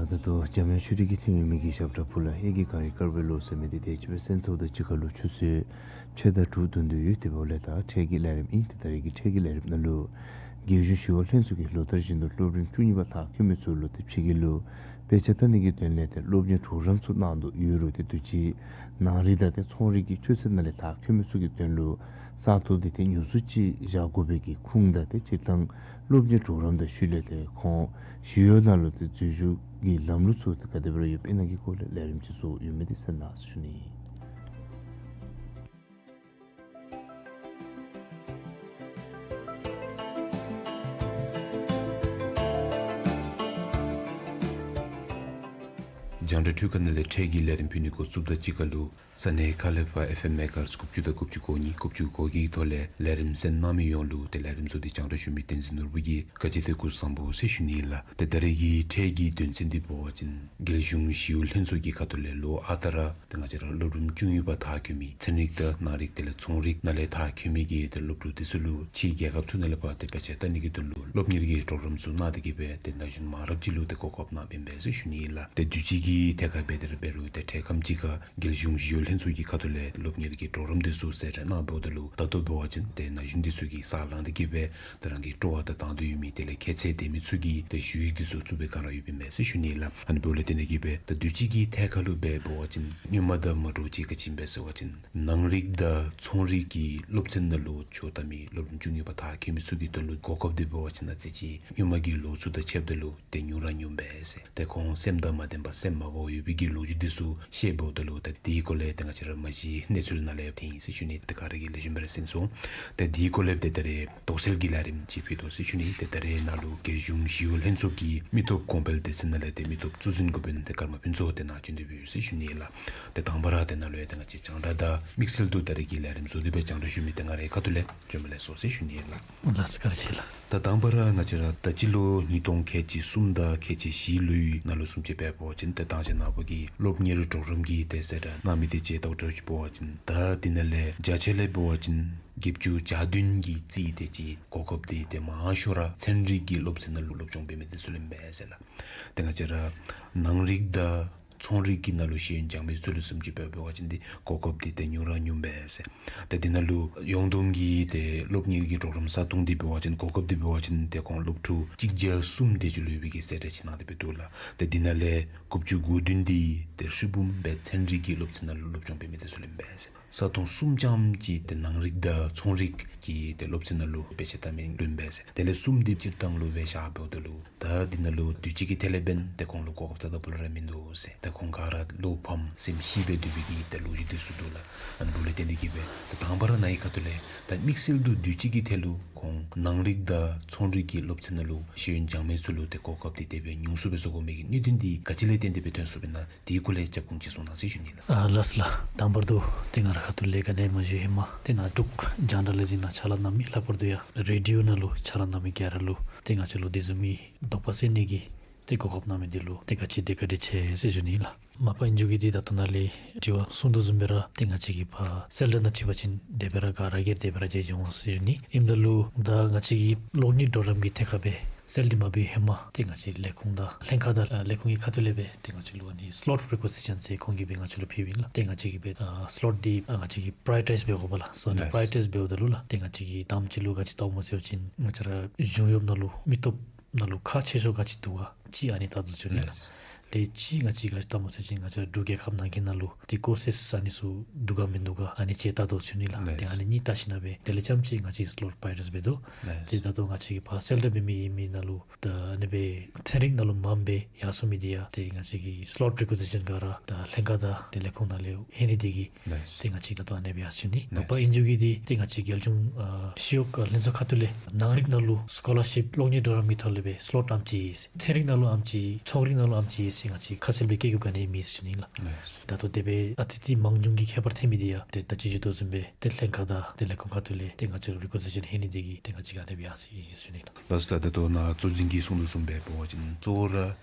ད་ད་ལྟོ་འཇམ་དབྱངས་ཆོས་སྒྲོན་གྱིས་འཐེན་ཡོད་མི་གི་ཞབས་ཁྲ་ཕུ་ལ་ཡི་གེ་གངས་རི་དཀར་པོའི་ལོ་ཟེར་མི་འདི་དེ་ཅིག་སྦེ་གསན་ཚརཝ་ད་གཅིག་ཁར་ལུ་ཆུ་ཚོད་ཕྱེད་དང་དྲུག་བདུན་དུ་ཡོད། དེ་འབདཝ་ལས་ད་འཕྲལ་གྱི་ལས་རིམ་ཨིན། ཏེ་ད་རེས་ཀྱི་འཕྲལ་གྱི་ལས་རིམ་ནང་ལུ་རྒྱལ་གཞུང་ཞི་གཡོག་ལྷན་ཚོགས་ཀྱིས་ལོ་ལྟར་བཞིན་དུ་སློབ་རིམ་བཅུ་གཉིས་པ་མཐར་འཁྱོལ་མི་ཚུ་ལུ་ཏེ་ཕྱི་རྒྱལ་ལུ་དཔེ་ཆ་ལྟ་ནི་གི་དོན་ལས་ཏེ་སློབ་གཉེར་གྲོགས་རམ་ཚུ་གནང་དོ་ཡོད་རུང་ཏེ་དུས་ཅི་ནང་རིག་དང་ཏེ་ཚོང་རིག་གི་ཆོས་ཚན་ནང་ལས་མཐར་འཁྱོལ་མི་ཚུ་གི་དོན་ལུ་ས་ཐོབ་འདི་ཏེ་ཉུང་སུ་ཅིག་བཞག་དགོ་པའི་གི་ཁུངས་དང་ཏེ་སྤྱིར་བཏང་སློབ་གཉེར་གྲོགས་རམ་དང་ཤུལ་ལས་ཏེ་ཁོང་ཞི་གཡོག་ནང་ལུ་ཏེ་འཛུལ་ཞུགས་ཀྱི་ལམ་ལུགས་ཚུ་ཏེ་ག་དེ་སྦེ་ར་ཡོདཔ་ཨིན་ན་གི་སྐོར་ལས་ལས་རིམ་ཅིག་བཟོ་ཡོད་མི་འདི་གསན་གནང་ཟེར་ཞུ་ནི། རྒྱང་བསྒྲགས་འཕྲུལ་ཁང་ནང་ལས་འཕྲལ་གྱི་ལས་རིམ་ཕུལ་ནི་འགོ་བཙུགསཔ་ད་གཅིག་ཁར་ལུ་ས་གནས་ཁ་ལས་ཕར་ཨེཕ་ཨེམ་མེ་གྷ་ཧརྩ་དགུ་བཅུ་དང་དགུ་བཅུ་གོ་གཉིས་དགུ་བཅུ་གོ་བརྒྱད་ཀྱི་ཐོག་ལས་ལས་རིམ་གསན་གནང་མི་ཡོངས་ལུ་ཏེ་ལས་རིམ་བཟོ་སྟེ་རྒྱང་བསྒྲགས་ཞུ་མི་བསྟན་འཛིན་ནོར་བུ་གིས་བཀའ་དྲིན་དང་སྐུ་གཟུགས་བཟང་པོ་ཟེར་ཞུ་ནི་ལགས། ཏེ་ད་རེས་ཀྱི་འཕྲལ་གྱི་དོན་ཚན་འདི་འབད་བ་ཅིན་རྒྱལ་གཞུང་ཞི་གཡོག་ལྷན་ཚོགས་ཀྱི་ཁ་ཐུག་ལས་ལོ་ཨ་རྟག་ར་ཏེ་ང་བཅས་ར་སློབ་རིམ་བཅུ་གཉིས་པ་མཐར་འཁྱོལ་མི་ཚན་རིག་དང་ནང་རིག་དེ་ལས་ཚོང་རིག་ནང་ལས་མཐར་འཁྱོལ་མི་གི་ཏེ་སློབ་ཕྲུག་འདི་ཚུ་ལུ་ཕྱིའི་རྒྱལ་ཁབ་ཚུ་ནང་ལས་ཕར་ཏེ་དཔེ་ཆ་ལྟ་ནི་གི་དོན་ལུ་སློབ་གཉེར་གྱི་གྲོགས་རམ་ཚུ་གནང་སྟེ་གི་སྦེ་ཏེ་ན་གཞོན་མང་རབས་ཅིག་ལུ་ཏེ་གོ་སྐབས་གནངམ་ཨིན་པས་ཟེར་ཞུ་ནི་ལགས། ཏེ་དུས་ཅི་གི་ཐད་ཁར་འབད་དེ་ར་འབད་རུང་ཏེ་འཕྲལ་ཁམས་ཅིག་ཁར་རྒྱལ་གཞུང་ཞི་གཡོག་ལྷན་ཚོགས་ཀྱི་ཁ་ཐུག་ལས་སློབ་གཉེར་གྱི་གྲོགས་རམ་འདི་ཚུ་གསལ་བསྒྲགས་གནངམ་འབདཝ་ད་ལུ་ད་ལྟོ་འབད་བ་ཅིན་ཏེ་ན་གཞོན་འདི་ཚུ་གིས་ས་ལངས་ཏེ་གི་སྦེ་ཏེ་རང་གི་སྤྲོ་བ་དང་དང་འདོད་ཡོད་མི་དེ་ལས་ཁྱད་ཚད་ལྡན་མི་ཚུ་གིས་ཏེ་ཞུ་ཡིག་འདི་ཚུ་བཙུགས་པའི་བསྒང་ར་ཡོདཔ་ཨིན་པས་ཟེར་ཞུ་ནི་ལགས། ཨ་ནི་འབདཝ་ལས་བརྟེན་ཏེ་གི་སྦེ་ད་དུས་ཅི་གི་ཐད་ཁར་ལུ་འབད་འབད་བ་ཅིན་སྔོན་མ་དང་མ་འདྲཝ་ཅིག་ག་ཅི་ཨིན་པས་ཟེར་བ་ཅིན་ནང་རིག་དང་ཚོང་རིག་གི་སློབ་ཚན་ནང་ལུ་ཆོས་ལྟ་མི་སློབ་རིམ་བཅུ་གཉིས་པ་མཐར་འཁྱོལ་མི་ཚུ་གི་དོན་ལུ་གོ་སྐབས་འདི་འབད་བ་ཅིན་ཨ་ཙི་ཅིག་སྔོན་མ་གི་ལོ་ཚུ་དང་ཕྱདཔ་ད་ལུ་ཏེ་ཉུང་ར་ཉུངམ་སྦེ་ཟེར། ཏེ་ཁོང་སེམས་དང་མ་ལྡན་པར་སེམས་མ་དགའཝ་ཡོད་པའི་གི་ལོ་རྒྱུས་འདི་ཚུ་བཤདཔ་ད་ལུ་ཏེ་དེའི་སྐོར་ལས་ཏེ་ང་བཅས་ར་མ་གཞི་གནས་ཚུལ་ནང་ལས་ཐོན་ཡི་ཟེར་ཞུ་ནི། ཏེ་ག་ར་གིས་ལེགས་ཤོམ་སྦེ་ར་གསན་སོང་། ཏེ་དེའི་སྐོར་ལས་ཏེ་ད་རེས་དོགས་སེལ་གྱི་ལས་རིམ་ཅིག་ཕུལ་དོ་ཟེར་ཞུ་ནི། ཏེ་ད་རེས་ནཱ་ལུ་རྒྱལ་གཞུང་ཞི་གཡོག་ལྷན་ཚོགས་ཀྱི་མི་སྟོབས་གོང་འཕེལ་སྡེ་ཚན་ནང་ལས་ཏེ་མི་སྟོབས་གཙོ་འཛིན་འགོ་དཔོན་ཏེ་ཀརྨ་ཕུན་ཚོགས་ཏེ་ནཱ་བྱོན་ཏེ་ཡོད་ཟེར་ཞུ་ནི་ལགས། ཏེ་དང་པ་ར་ཏེ་ནཱ་ལུ་ཡང་ཏེ་ང་བཅས་རྒྱང་བསྒྲགས་དང་དམིགས་བསལ་དུ་ད་རེས་ཀྱི་ལས་རིམ་བཟོ་སྟེ་སྦེ་རྒྱང་བསྒྲགས་ཞུ་མི་ཏེ་ང་རའི་ཁ་ཐུག་ལས་བྱོན་པ་ལེགས་སོ་ཟེར་ཞུ་ནི་ལགས། ལགས་སོ་བཀའ་དྲིན་ཆེ་ལགས། ད་དང་པ་ར་ང་བཅས་ར་ད་སྤྱི་ལོ་ཉིས་སྟོང་ཁལ་གཅིག་གསུམ་དང་ཁལ་གཅིག་བཞི་ལོའི་ནང་ལུ་བཟུམ་ཅིག་འབད་བ་ཅིན་ཏེ་ད་ཅི་ནཱ་བུ་གིས་སློབ་གཉེར་གྲོགས་རམ་གྱི་ཏེ་གསལ་བསྒྲགས་གནང་མི་དེ་ཅིག་ལྟཝ་ད་འབད་བ་ཅིན་ད་འདི་ནང་ལས་བརྒྱ་ཆ་ལས་འབད་བ་ཅིན་བརྒྱད་ཅུ་གྱ་བདུན་གྱིས་རྩིས་ཏེ་ཅིག་གོ་སྐབས་འདི་ཏེ་མང་ཤོས་ར་ཚན་རིག་གི་སློབ་ཚན་ནང་ལུ་སློབ་སྦྱོང་འབད་མི་འདི་ཚུ་ལུ་ཨིན་པས་ཟེར་ལགས། ཏེ་ང་བཅས་ར་ནང་རིག་དང་ཚོང་རིག་གི་ནང་ལུ་ཤེས་ཡོན་སྦྱང་མི་ཚུ་ལུ་བཟུམ་ཅིག་འབད་བ་ཅིན་ཏེ་གོ་སྐབས་འདི་ཏེ་ཉུང་ར་ཉུངམ་སྦེ་ཟེར། ཏེ་འདི་ནང་ལུ་ཡོངས་བསྡོམས་ཀྱི་ཏེ་སློབ་གཉེར་གྱི་གྲོགས་རམ་ས་སྟོང་འདི་འབད་བ་ཅིན་གོ་སྐབས་འདི་འབད་བ་ཅིན་ཏེ་ཁོང་སློབ་ཕྲུག་གཅིག་བརྒྱ་གསུམ་དེ་ཅིག་ལུ་ཡོད་པའི་གི་གསལ་བསྒྲགས་ཅིག་གནང་སྟེ་སྦེ་འདུག་ལགས། ཏེ་འདི་ནང་ལས་དགུ་བཅུ་གོ་བདུན་འདི་ཏེ་ཧྲིལ་བུམ་སྦེ་ཚན་རིག་གི་སློབ་ཚན་ནང་ལུ་སློབ་སྦྱོང་འབད་མི་འདི་ཚུ་ལུ་ཨིན་པས་ཟེར། ས་སྟོང་གསུམ་ཙམ་ཅིག་ཏེ་ནང་རིག་དང་ཚོང་རིག་གི་ཏེ་སློབ་ཚན་ནང་ལུ་དཔེ་ཆ་ལྟ་མི་ལུ་ཨིན་པས་ཟེར། དེ་ལས་གསུམ་འདི་སྤྱིར་བཏང་ལུ་སྦེ་བཞགཔ་ད་ལུ་ད་འདི་ནང་ལུ་དུས་ཅི་གི་ཐད་ལས་འབདན་ཏེ་ཁོང་ལུ་གོ་སྐབས་རྩ་དང་སྤུ་ལས་ར་མིན་འདུག་ཟེར། ཏེ་ཁོང་ག་ར་བློ་ཕམ་སེམས་ཤི་སྦེ་སྡོད་པའི་གི་ཏེ་ལོ་རྒྱུས་འདི་ཚུ་འདུག་ལགས། ཨ་ནི་འབདཝ་ལས་བརྟེན་ཏེ་གི་སྦེ་ཏེ་དང་པ་ར་ནཱ་གི་ཁ་ཐུག་ལས་ད་དམིགས་བསལ་དུ་དུས་ཅི་གི་ཐད་ལུ་ཁོང་ནང་རིག་དང་ཚོང་རིག་གི་སློབ་ཚན་ནང་ལུ་ཤེས་ཡོན་སྦྱང་མི་ཚུ་ལུ་ཏེ་གོ་སྐབས་འདི་དེ་སྦེ་ཉུང་སུ་སྦེ་བཟོ་དགོ་མི་གི་གནད་དོན་འདི་ག་ཅི་ལས་བརྟེན་ཏེ་སྦེ་ཐོན་སོཔ་ཨིན་ན་དེའི་སྐོར་ལས་རྒྱབ་ཁུངས་ཅིག་གསུང་གནང་ཟེར་ཞུ་ནི་ལགས། ཨ་ལགས་ལགས། དང་པར་དུ་ཏེ་ང་རའི་ཁ་ཐུག་ལས་ག་ནི་མ་ཞུ་ཧེ་མ་ཏེ་ནཱ་འབྲུག་རྒྱང་བསྒྲགས་ལས་འཛིན་ནང་ཕྱག་ལཱ་གནང་མི་ལྷག་པར་དུ་ཡང་རེ་ཌི་ཡོ་ནང་ལུ་ཕྱག་ལཱ་གནང་མི་ག་ར་ལུ་ ཏེ་ང་བཅས་ལུ་དེ་བཟུམ་མའི་དོགས་པ་སེལ་ནི་གི་ཏེ་གོ་སྐབས་གནང་མི་འདི་ལུ་ཏེ་ག་ཅི་དེ་བཀའ་དྲིན་ཆེ་ཟེར་ཞུ་ནི་ལགས། མ་པ་ཨིན་ཇུ་གིས་འདི་ད་ལྟོ་ནཱ་ལས་དྲི་བ་གསུངས་དོ་བཟུམ་སྦེ་ར་ཏེ་ང་བཅས་ཀྱིས་ཕར་སེལ་ཊར་ནང་འཁྲིད་པ་ཅིན་དེ་སྦེ་ར་ག་ར་གིས་དེ་སྦེ་ར་མཇལ་འོང་ཟེར་ཞུ་ནི། ཨིནམ་ད་ལུ་ད་ང་བཅས་ཀྱི་གློག་བརྙན་གྲོགས་རམ་གྱི་ཐད་ཁར་སྦེ་སེལ་ཊར་མ་འབད་བའི་ཧེ་མ་ཏེ་ང་བཅས་ལས་ཁུངས་དང་ལྷན་ཁག་དང་ལས་ཁུངས་ཀྱི་ཁ་ཐུག་ལས་སྦེ་ཏེ་ང་བཅས་ལུ་ཨ་ནི་སི་ལོཊ་རི་ཀུའི་ཟི་ཤཱན་ཟེར་ཁོང་གིས་སྦེ་ང་བཅས་ལུ་ཕུལཝ་ཨིན་ལགས། ཏེ་ང་བཅས་ཀྱིས་སྦེ་ཨ་སི་ལོཊ་འདི་ཨ་ང་བཅས་ཀྱིས་པ་རའི་ཡོ་རི་ཊའིཛ་འབད་དགོ་པས་ལགས། སོ་ཨ་ནི་ལགས། པ་རའི་ཡོ་རི་ཊའིཛ་འབདཝ་ད་ལུ་ལགས་ཏེ་ང་བཅས་ཀྱིས་དང་པ་ཅིག་ལུ་ག་ཅི་བལྟཝ་སྨོ་ཟེར་བ་ཅིན་ང་བཅས་ར་གཞུང་གཡོགཔ་ནང་ལུ་མི་སྟོབས་ནང་ལུ་ཁག་ཆེ་ཤོས་ག་ཅི་འདུག་ག་ཅིག་ཨ་ནི་བལྟ་དོ་ཟེར་ཞུ་ནི་ལགས། ལགས། ཏེ་གཅིག་ང་བཅས་ག་ཅི་བལྟཝ་སྨོ་ཟེར་བ་ཅིན་ང་བཅས་ར་འབྲུག་རྒྱལ་ཁབ་ནང་གི་ནང་ལུ་ཏེ་ཀོར་སེས་ཨ་ནི་ཚུ་འདུག་ག་མིན་འདུག་ག་ཨ་ནི་ཅིག་བལྟ་དོ་ཟེར་ཞུ་ནི་ལགས། ལགས། ཏེ་ཨ་ནི་གཉིས་བལྟ་ཞིནམ་ལས་དེ་ལས་རྐྱངམ་ཅིག་ང་བཅས་སི་ལོཊ་པ་རའི་ཡོ་རི་ཊའིཛ་འབད་དོ། ལགས། ཏེ་ད་ལྟོ་ང་བཅས་ཀྱིས་ཕར་སེལ་ཊར་འབད་མི་ཨིན་མི་ནང་ལུ་ད་ཨ་ནི་སྦེ་ཚན་རིག་ནང་ལུ་མངམ་སྦེ་ཡར་སོང་མི་འདི་ཡང་ཏེ་ང་བཅས་ཀྱི་སི་ལོཊ་རི་ཀུའི་ཟི་ཤཱན་ག་ར་ད་ལྷན་ཁག་དང་ཏེ་ལས་ཁུངས་ནང་ལས་ཧེ་ནི་འདི་གིས་ལགས། ཏེ་ང་བཅས་ད་ལྟོ་ཨ་ནི་སྦེ་ཡར་སོང་ནི། ལགས། མ་པ་ཨིན་ཇུ་གིས་འདི་ཏེ་ང་བཅས་རྒྱལ་གཞུང་ཨ་ཞི་གཡོག་ལྷན་ཚོགས་ཁ་ཐུག་ལས་ནང་རིག་ནང་ལུ་སི་ཀོ་ལར་ཤིཔ་གློག་བརྙན་གྲོགས་རམ་གྱི་ཐོག་ལས་སྦེ་སི་ལོཊ་ཨམ་ཅིག་ཨིན་ཟེར་ཚན་རིག་ནང་ལུ་ཨམ་ཅིག་ཨིན་ཚོང་རིག་ནང་ལུ་ཨམ་ཅིག་ཨིན་ཟེར་ང་བཅས་ཁ་གསལ་སྦེ་བཀོད་བཀོདཔ་ག་ནི་མེད་ཟེར་ཞུ་ནི་ལགས། ལགས། ད་ལྟོ་དེ་སྦེ་ཨ་ཙི་ཅིག་མང་ཉུང་གི་ཁྱད་པར་ཐོན་མི་འདི་ཡང་ཏེ་ད་ཅི་ཞུ་དོ་བཟུམ་སྦེ་ཏེ་ལྷན་ཁག་དང་ཏེ་ལས་ཁུངས་ཁ་ཐུག་ལས་ཏེ་ང་བཅས་ར་རི་ཀུའི་ཟི་ཤཱན་ཧེ་ནི་འདི་གིས་ཏེ་ང་བཅས་ཀྱིས་ཨ་ནི་སྦེ་ཡར་སོང་ཡི་ཟེར་ཞུ་ནི་ལགས། ལགས་སོ། ད་ད་ལྟོ་ནཱ་གཙོ་འཛིན་གྱིས་གསུངས་དོ་བཟུམ་སྦེ་འབད་བ་ཅིན་གཙོ་བོ་ར་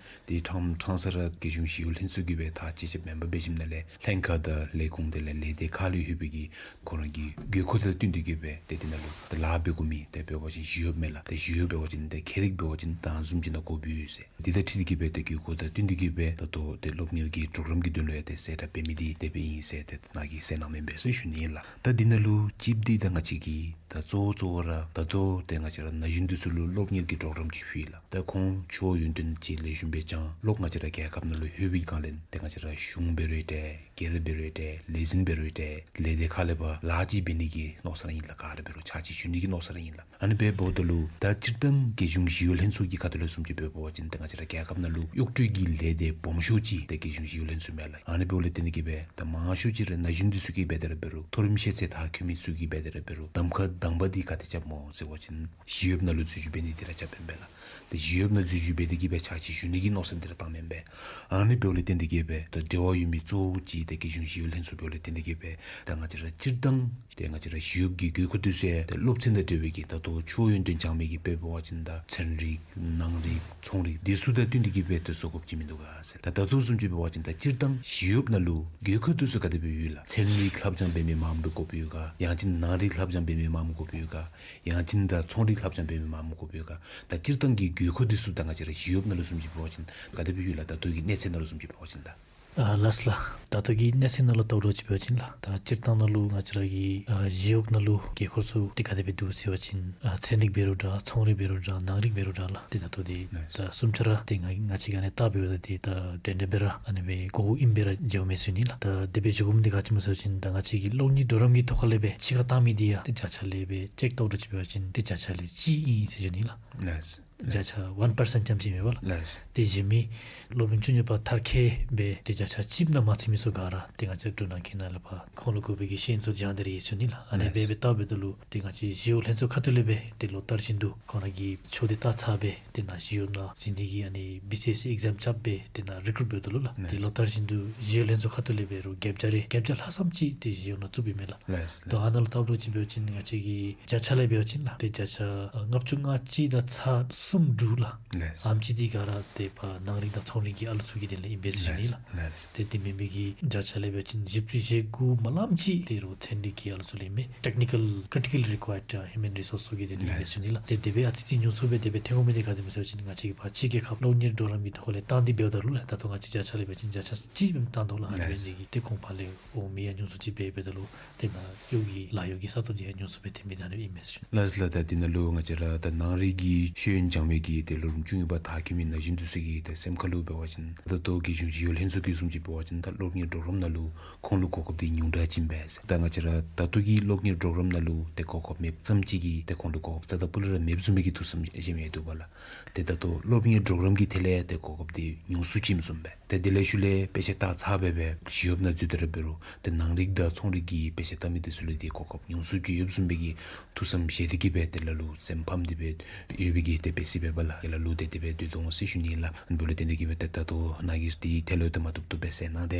ཏེ་ཕྲང་ཕྲང་ས་ར་རྒྱལ་གཞུང་ཞི་གཡོག་ལྷན་ཚོགས་ཀྱིས་སྦེ་ཐག་བཅད་བཅདཔ་མེན་པར་འབད་ཞིནམ་ལས་ལྷན་ཁག་དང་ལས་ཁུངས་དེ་ལས་ལས་སྡེ་ཁག་ལས་ལྷོད་པའི་གི་ཁོང་ར་གི་དགོས་མཁོ་དང་བསྟུན་ཏེ་གིས་སྦེ་ཏེ་དེ་ནང་ལུ་ཏེ་ལཱ་འབད་དགོ་མི་ཏེ་འབད་བ་ཅིན་ཞི་གཡོགཔ་མས་ལགས། ཏེ་ཞི་གཡོགཔ་འབད་བ་ཅིན་ཏེ་ཁྱད་རིག་འབད་བ་ཅིན་ད་བཟུམ་ཅིག་ནང་དགོཔ་ཡོད་ཟེར། འདི་དང་འཁྲིལ་ཏེ་གིས་སྦེ་ཏེ་དགོས་མཁོ་དང་བསྟུན་ཏེ་གིས་སྦེ་ད་ལྟོ་ཏེ་སློབ་གཉེར་གྱི་གྲོགས་རམ་གྱི་དོན་ལུ་ཡང་ཏེ་གསལ་བསྒྲགས་འབད་མི་འདི་དེ་སྦེ་ཨིན་ཟེར་ཏེ་ནཱ་གིས་གསལ་གནང་མི་འབད་ཟེར་ཞུ་ནི་ལགས། ད་འདི་ནང་ལུ་གཅིག་འདི་ད་ང་བཅས་ཀྱིས་ད་གཙོ་བོ་གཙོ་བོ་ར་ད་ལྟོ་ཏེ་ང་བཅས་ར་ན་གཞོན་འདི་ཚུ་ལུ་སློབ་གཉེར་གྱི་གྲོགས་རམ་ཅིག་ཕུལ་ཡི་ལགས། ད་ཁོང་ཆོས་ཡོན་ཏན་ཅིག་ལེགས་ཤོམ་སྦེ་སྦྱང་ལོག་ང་བཅས་ར་རྒྱལ་ཁབ་ནང་ལུ་ལྷོད་པའི་སྒང་ལས་ཏེ་ང་བཅས་ར་གཞུང་འབད་རུང་འདྲ་སྒེར་འབད་རུང་འདྲ་ལས་འཛིན་འབད་རུང་འདྲ་ལས་སྡེ་ཁག་ལས་ཕར་ལཱ་ཅིག་འབད་ནི་གི་མནོ་བསམ་ར་ཨིན་ལགས། ག་ར་འབད་རུང་ཕྱག་ཕྱིད་ཞུ་ནི་གི་མནོ་བསམ་ར་ཨིན་ལགས། ཨ་ནི་སྦེ་འབདཝ་ད་ལུ་ད་སྤྱིར་བཏང་རྒྱལ་གཞུང་ཞི་གཡོག་ལྷན་ཚོགས་ཀྱི་ཁ་ཐུག་ལས་བཟུམ་ཅིག་འབད་བ་ཅིན་ཏེ་ང་བཅས་ར་རྒྱལ་ཁབ་ནང་ལུ་གཡོག་སྤྲོད་ཀྱི་ལས་སྡེ་སྦོམ་ཤོས་ཅིག་ཏེ་རྒྱལ་གཞུང་ཞི་གཡོག་ལྷན་ཚོགས་མས་ལགས། ཨ་ནི་འབདཝ་ལས་བརྟེན་ཏེ་གིས་སྦེ་ད་མང་ཤོས་ཅིག་ར་ན་གཞོན་འདི་ཚུ་གིས་འབད་དེ་ར་འབད་རུང་མཐོ་རིམ་ཤེས་ཚད་མཐར་འཁྱོལ་མི་ཚུ་གིས་འབད་དེ་ར་འབད་རུང་གདམ་ཁ་དང་པ་འདི་ག་ཏེ་རྐྱབ་སྨོ་ཟེར་བ་ཅིན་ཞི་གཡོགཔ་ནང་ལུ་འཛུལ་ཞུགས་འབད་ནི་འདི་ར་རྐྱབ་ཨིན་པས་ལགས། ཏེ་ཞི་གཡོགཔ་ནང་འཛུལ་ཞུགས་འབད་དེ་གིས་སྦེ་ཕྱག་ཕྱིད་ཞུ་ནི་གི་མནོ་བསམ་འདི་ར་བཏངམ་ཨིན་པས། ཨ་ནི་འབདཝ་ལས་བརྟེན་ཏེ་གིས་སྦེ་ད་འབྲེལ་བ་ཡོད་མི་གཙོ་བོ་ཅིག་ཏེ་རྒྱལ་གཞུང་ཞི་གཡོག་ལྷན་ཚོགས་འབདཝ་ལས་བརྟེན་ཏེ་གིས་སྦེ་ད་ང་བཅས་ར་སྤྱིར་བཏང་ཏེ་ང་བཅས་ར་ཞི་གཡོགཔ་གི་དགོས་མཁོ་འདི་ཚུ་ཡང་ཏེ་སློབ་ཚན་དང་འབྲེལ་བའི་གི་ད་ལྟོ་ཆོས་ཡོན་ཏན་སྦྱང་མི་གི་དཔེ་འབད་བ་ཅིན་ད་ཚན་རིག་ནང་རིག་ཚོང་རིག་འདི་ཚུ་དང་བསྟུན་ཏེ་གིས་སྦེ་ཏེ་བཟོ་དགོཔ་ཅིག་མིན་འདུག་ག་ཟེར། ད་ད་ལྟོ་བཟུམ་ཅིག་འབད་བ་ཅིན་ད་སྤྱིར་བཏང་ཞི་གཡོགཔ་ནང་ལུ་དགོས་མཁོ་འདི་ཚུ་ག་དེ་སྦེ་ཡོད་ལགས། ཚན་རིག་ལྷབ་སྦྱང་འབད་མི་མངམ་སྦེ་དགོཔ་ཡོད་ག། ཡང་ཅིན་ནང་རིག་ལྷབ་སྦྱང་འབད་མི་མངམ་དགོཔ་ཡོད་ག། ཡང་ཅིན་ད་ཚོང་རིག་ལྷབ་སྦྱང་འབད་མི་མངམ་དགོཔ་ཡོད་ག། ད་སྤྱིར་བཏང་གི་དགོས་མཁོ་འདི་ཚུ་ད་ང་བཅས་ར་ཞི་གཡོགཔ་ནང་ལུ་བཟུམ་ཅིག་འབད་བ་ཅིན་ག་དེ་སྦེ་ཡོད་ལགས། ད་ལྟོ་གི་གནས་ཚད་ནང་ལུ་བཟུམ་ཅིག་འབད་བ་ཅིན་ད། ཨ་ལགས་ལགས། ད་ལྟོ་གི་གནས་ཚད་ནང་ལུ་བལྟཝ་ད་ཅིག་འབད་བ་ཅིན་ལགས། ད་སྤྱིར་བཏང་ནང་ལུ་ང་བཅས་ར་གི་ཨ་ཞི་གཡོག་ནང་ལུ་དགོས་མཁོ་ཚུ་ཏེ་ག་དེ་སྦེ་འདུག་ཟེར་བ་ཅིན་ཨ་ཚན་རིག་འབད་རུང་འདྲ་ཚོང་རིག་འབད་རུང་འདྲ་ནང་རིག་འབད་རུང་འདྲ་ལགས། ཏེ་ད་ལྟོ་འདི་ལགས། ད་གསུམ་ཆ་ར་ཏེ་ང་ང་བཅས་ཀྱིས་ཨ་ནི་བལྟ་འབདཝ་ད་ཏེ་ད་འདྲན་འདྲ་སྦེ་ར་ཨ་ནི་སྦེ་གོཝ་ཨིན་པས་ར་མཇལཝ་མས་ཟེར་ཞུ་ནི་ལགས། ད་དེ་སྦེ་ཞུ་དགོ་མི་འདི་ག་ཅི་སྨོ་ཟེར་བ་ཅིན་ད་ང་བཅས་ཀྱི་གློག་བརྙན་གྲོགས་རམ་གྱི་ཐོག་ཁ་ལས་སྦེ་ཕྱི་ཁར་བཏང་མི་འདི་ཡང་ཏེ་བརྒྱ་ཆ་ལས་སྦེ་ཅེཀ་བལྟཝ་ད་ཅིག་འབད་བ་ཅིན་ཏེ་བརྒྱ་ཆ་ལས་གཅིག་ཨིན་ཟེར་ཞུ་ནི་ལགས། ལགས། བརྒྱ་ཆ་ཝན་པར་སེནཊ་ཙམ་ཅིག་མས་པ་ལགས། ལགས། ཏེ་གཞན་མི་སློབ་རིམ་བཅུ་གཉིས་པ་མཐར་འཁྱོལ་སྦེ་ཏེ་བརྒྱ་ཆ་གཅིག་ནང་མ་ཚུད་མི་ཚུ་ག་ར་ཏེ་ང་བཅས་འབྲུག་ནང་གི་ནང་ལས་ཕར་ཁོང་ལུ་དགོ་པའི་གི་ཤེས་ཡོན་ཚུ་སྦྱང་སྟེ་ར་ཡོད་ཟེར་ཞུ་ནི་ལགས། ཨ་ནི་སྦེ་ལགས། སྦེ་བལྟ་འབདཝ་ད་ལུ་ཏེ་ང་བཅས་ཞི་གཡོག་ལྷན་ཚོགས་ཁ་ཐུག་ལས་སྦེ་ཏེ་ལོ་ལྟར་བཞིན་དུ་ཁོང་ར་གི་ཆོས་འདི་ད་ཚར་སྦེ་ཏེ་ནཱ་ཞི་གཡོག་ནང་འཛུལ་ནི་གི་ཨ་ནི་བི་སི་ཨེས་སི་ཨེག་ཛམ་རྐྱབ་སྦེ་ཏེ་ནཱ་རི་ཀུ་རུཊ་འབདཝ་ད་ལུ་ལགས། ཏེ་ལགས། ལོ་ལྟར་བཞིན་དུ་ཞི་གཡོག་ལྷན་ཚོགས་ཁ་ཐུག་ལས་སྦེ་རུང་བརྒྱད་བརྒྱ་རེ་བརྒྱད་བརྒྱ་ལྷག་ཙམ་ཅིག་ཏེ་ཞི་གཡོག་ནང་བཙུགསཔ་ཨིན་མས་ལགས། ལགས། ད་ཨ་ནཱ་ལུ་བལྟཝ་ད་ཅིག་འབད་བ་ཅིན་ང་བཅས་ཀྱི་བརྒྱ་ཆ་ལས་འབད་བ་ཅིན་ལགས། ཏེ་བརྒྱ་ཆ་ཨ་ལྔ་བཅུ་ང་གཅིག་དང་ཚག་གསུམ་དྲུག་ལགས། ལགས། ཨེམ་ཅིག་འདི་ག་ར་ཏེ་ཕར་ནང་རིག་དང་ཚོང་རིག་གི་ཨ་ལུ་ཚུ་གི་དོན་ལས་ཨིན་པས་ཟེར་ཞུ་ནི་ལགས། ལགས། ཏེ་དེ་མེན་པའི་གི་བརྒྱ་ཆ་ལས་འབད་བ་ཅིན་བཞི་བཅུ་ཞེ་དགུ་མ་ལངམ་ཅིག་ཏེ་རོགས་ཚན་རིག་གི་ཨ་ལུ་ཚུ་ལས་ཨིན་མས། ཊེཀ་ནི་ཀཱལ་ཀི་རི་ཊི་ཀཱལ་རི་ཀུ་ཡརཌ་ཧིའུ་མཱན་རི་སོརསི་ཚུ་གི་དོན་ལས་ཨིན་པས་ཟེར་ཞུ་ནི་ལགས། ཏེ་དེ་སྦེ་ཨ་ཙི་ཅིག་ཉུང་སུ་སྦེ་དེ་སྦེ་ཐོན་དགོ་མི་འདི་ག་དེ་སྨོ་ཟེར་བ་ཅིན་ང་བཅས་ཀྱིས་ཕར་ཕྱི་རྒྱལ་ཁབ་གློག་བརྙན་གྲོགས་རམ་གྱི་ཐོག་ལས་བཏང་སྟེ་འབདཝ་ད་ལུ་ལགས། ད་ལྟོ་ང་བཅས་བརྒྱ་ཆ་ལས་འབད་བ་ཅིན་བརྒྱ་ཆ་གཅིག་སྦེ་བཏང་དོ་ལགས། ཨ་ནི་སྦེ་ཨིན་ནི་གིས་ཏེ་ཁོང་ཕར་ལས་འོང་མི་ཡང་ཉུང་སུ་ཅིག་འབད་འབདཝ་ད་ལུ་ཏེ་ནཱ་གཡོག་གི་ལཱ་གཡོག་གི་ས་སྟོང་འདི་ཡང་ཉུང་སུ་སྦེ་ཐོན་མི་འདི་ཨ་ནི་ཨིན་མས་ཟེར་ཞུ་ནི། ལགས་ལགས། ད་འདི་ནང་ལུ་ང་བཅས་ར་ད་ནང་རིག་གི་ཤེས་ཡོན་སྦྱང་མི་གི་ཏེ་སློབ་རིམ་བཅུ་གཉིས་པ་མཐར་འཁྱོལ་མི་ན་གཞོན་འདི་ཚུ་གི་ཏེ་སེམས་ཁ་ལུ་འབད་བ་ཅིན་ད་ལྟོ་རྒྱལ་གཞུང་ཞི་གཡོག་ལྷན་ཚོགས་ཀྱིས་བཟུམ་ཅིག་འབད་བ་ཅིན་ད་གློག་བརྙན་གྲོགས་རམ་ནང་ལུ་ཁོང་ལུ་གོ་སྐབས་འདི་ཉུང་དྲགས་ཅིག་ཨིན་པས་ཟེར། ད་ང་བཅས་ར་ད་ལྟོ་གི་གློག་བརྙན་གྲོགས་རམ་ནང་ལུ་ཏེ་གོ་སྐབས་མེདཔ་ཙམ་ཅིག་གིས་ཏེ་ཁོང་ལུ་གོ་སྐབས་རྩ་དང་སྤུ་ལས་ར་མེདཔ་བཟུམ་མའི་གི་ཐུགས་བསམ་བཞེས་མི་ཡང་འདུག་པ་ལགས། ཏེ་ད་ལྟོ་གློག་བརྙན་གྲོགས་རམ་གྱི་ཐད་ལས་ཏེ་གོ་སྐབས་འདི་ཉུང་སུ་ཅིག་ཨིནམ་བཟུམ་སྦེ། ཏེ་དེ་ལས་ཤུལ་ལས་དཔེ་ཆ་ལྟ་ཚར་སྦེ་སྦེ་ཞི་གཡོགཔ་ནང་འཛུལ་ཏེ་ར་འབད་རུང་ཏེ་ནང་རིག་དང་ཚོང་རིག་གི་དཔེ་ཆ་ལྟ་མི་འདི་ཚུ་ལུ་ཏེ་གོ་སྐབས་ཉུང་སུ་ཅིག་ཡོདཔ་བཟུམ་སྦེ་གི་ཐུགས་བསམ་བཞེས་ཏེ་གིས་སྦེ་ཏེ་ལ་ལུ་སེམས་ཕམ་སྟེ་སྦེ་ཡོད་པའི་གི་ཏེ་དཔེ་ཅིག་འབད་བ་ལགས། ལ་ལུ་ཏེ་དེ་སྦེ་སྡོད་དོ་འོང་ཟེར་ཞུ་ནི་ལགས། ཨ་ནི་འབདཝ་ལས་བརྟེན་ཏེ་གིས་སྦེ་ཏེ་ད་ལྟོ་ནཱ་གིས་འདི་ཐད་ལུ་ཏེ་མ་བཏུབ་བཏུབ་སྦེ་གསལ་གནང་སྟེ།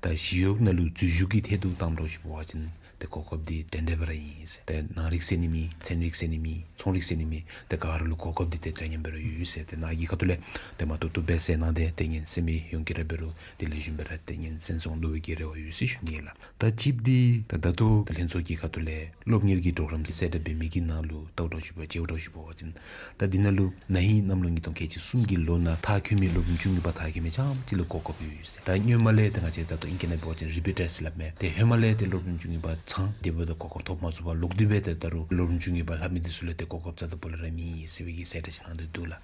ད་ཞི་གཡོགཔ་ནང་ལུ་འཛུལ་ཞུགས་ཀྱི་ཐད་དུ་བཏངམ་འདྲཝ་ཅིག་འབད་བ་ཅིན་ ཏེ་གོ་སྐབས་འདི་འདྲན་འདྲ་སྦེ་ར་ཨིན་ཟེར། ཏེ་ནང་རིག་ཟེར་ནི་མེད། ཚན་རིག་ཟེར་ནི་མེད། ཚོང་རིག་ཟེར་ནི་མེད། ཏེ་ག་ར་ལུ་གོ་སྐབས་འདི་ཏེ་འདྲ་མཉམ་སྦེ་ར་ཡོད་ཟེར། ཏེ་ནཱ་གི་ཁ་ཐུག་ལས་ཏེ་མ་བཏུབ་བཏུབ་སྦེ་གསལ་གནང་སྟེ་ཏེ་ཉན་གསན་མི་ཡོངས་ཀྱིས་ར་འབད་རུང་ཏེ་ལེགས་ཤོམ་སྦེ་ར་ཏེ་ཉན་གསན་སོང་ལོ་བའི་གི་རེ་བ་ཡོད་ཟེར་ཞུ་ནི་ལགས། ད་ཅིག་འདི་ད་ད་ལྟོ་ད་ལྷན་ཚོགས་ཀྱི་ཁ་ཐུག་ལས་སློབ་གཉེར་གྱི་གྲོགས་རམ་ཅིག་གསལ་བསྒྲགས་འབད་མི་གི་ནང་ལུ་ལྟཝ་འདྲཝ་ཅིག་འབད་བ་ཅིན་ད་ལྟོ་ཞུ་བ་ཅིན་ད་འདི་ནང་ལུ་ན་ཧིང་གནམ་ལོ་ཉིས་སྟོང་ཁལ་གཅིག་གསུམ་གྱི་ལོ་ནང་མཐར་འཁྱོལ་མི་སློབ་རིམ་བཅུ་གཉིས་པ་མཐར་འཁྱོལ་མི་རྐྱངམ་ཅིག་ལུ་གོ་སྐབས་ཡོད་ཟེར། ད་སྔོན་མ་ལས་ཏེ་ང་བཅས་ད་ལྟོ་ཨིང་སྐད་ནང་འབད་བ་ཅིན་རི་པིཊ་ཊེསཊ་སླབ་མས། ཏེ་ཧེ་མ་ལས་ཏེ་སློབ་རིམ་བཅུ་གཉིས་པ་ཚང་སྟེ་འབདཝ་ད་གོ་སྐབས་ཐོབ་མ་ཚུགས་པར་ལོག་སྟེ་སྦེ་ཏེ་ད་རུང་སློབ་རིམ་བཅུ་གཉིས་པ་ལྷབ་མི་འདི་ཚུ་ལུ་ཏེ་གོ་སྐབས་རྩ་དང་པོ་ལས་ར་མེད་ཟེར་བའི་གི་གསལ་བསྒྲགས་ཅིག་གནང་སྟེ་འདུག་ལགས།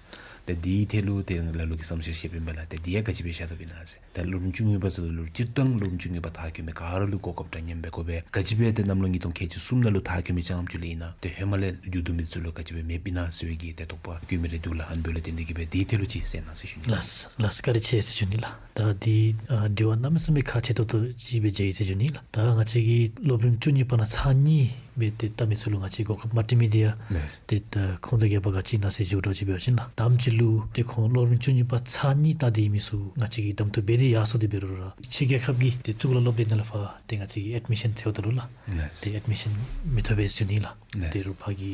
ཏེ་འདི་ཐད་ལུ་ཏེ་ལ་ལུ་གིས་བསམ་འཆར་བཤད་པའི་མས་ལགས། ཏེ་འདི་ཡང་ག་ཅི་སྦེ་བཞག་དོ་ཨིན་ན་ཟེར། ད་སློབ་རིམ་བཅུ་གཉིས་པ་ཚུ་ལུ་སྤྱིར་བཏང་སློབ་རིམ་བཅུ་གཉིས་པ་མཐར་འཁྱོལ་མི་ག་ར་ལུ་གོ་སྐབས་འདྲ་མཉམ་སྦེ་དགོ་པས། ག་ཅི་སྦེ་ཏེ་གནམ་ལོ་ཉིས་སྟོང་ཁལ་གཅིག་གསུམ་ནང་ལུ་མཐར་འཁྱོལ་མི་རྐྱངམ་ཅིག་ལུ་ཨིན་ན་ཏེ་ཧེ་མ་ལས་མཇུག་བསྡུ་མི་ཚུ་ལུ་ག་ཅི་སྦེ་མེདཔ་ཨིན་ན་ཟེར་བའི་གི་ཏེ་དོགས་པ་བཀོད་མི་རེ་འདུག་ལགས། ཨ་ནི་འབདཝ་ལས་བརྟེན་ཏེ་གིས་སྦེ་འདི་ཐད་ལུ་ཅིག་གསལ་གནང་ཟེར་ཞུ་ནི་ལགས། ལགས་ལགས་བཀའ་དྲིན་ཆེ་ཟེར་ཞུ་ནི་ལགས། ད་འདི་ཨ་དྲི་བ་གནམ་མེད་ས་མེད་ཁག་ཆེ་ཏོག་ཏོ་ཅིག་སྦེ་མཇལ་ཡི་ཟེར་ཞུ་ནི་ལགས། ད་ང་བཅས་ཀྱི་སློབ་རིམ་བཅུ་གཉིས་པ་ནང་ཚར་གཉིས་སྦེ་ཏེ་ལྟ་མི་ཚུ་ལུ་ང་བཅས་གོ་སྐབས་མ་སྤྲོད་མི་འདི་ཡང་ལགས། ཏེ་ད་ཁུངས་དང་རྒྱས་པ་ག་ཅི་ཨིན་ན་ཟེར་ཞུ་འདྲཝ་ཅིག་འབད་བ་ཅིན་ལགས། དང་པ་ཅིག་ལུ་ཏེ་ཁོང་སློབ་རིམ་བཅུ་གཉིས་པ་ཚར་གཉིས་ལྟ་སྟེ་ཡོད་མི་ཚུ་ང་བཅས་ཀྱིས་གདམ་འཐུ་འབད་དེ་ཡར་སོང་སྟེ་འབད་རུང་ར་ཕྱི་རྒྱལ་ཁབ་ཀྱི་ཏེ་གཙུག་ལག་སློབ་སྡེ་ནང་ལས་ཕར་ཏེ་ང་བཅས་ཀྱིས་ཨེཌ་མི་ཤཱན་འཚོལཝ་ད་ལུ་ལགས། ལགས། ཏེ་ཨེཌ་མི་ཤཱན་མི་ཐོབ་པས་ཟེར་ཞུ་ནི་ལགས། ལགས། ཏེ་རོགས་ཕར་གྱི་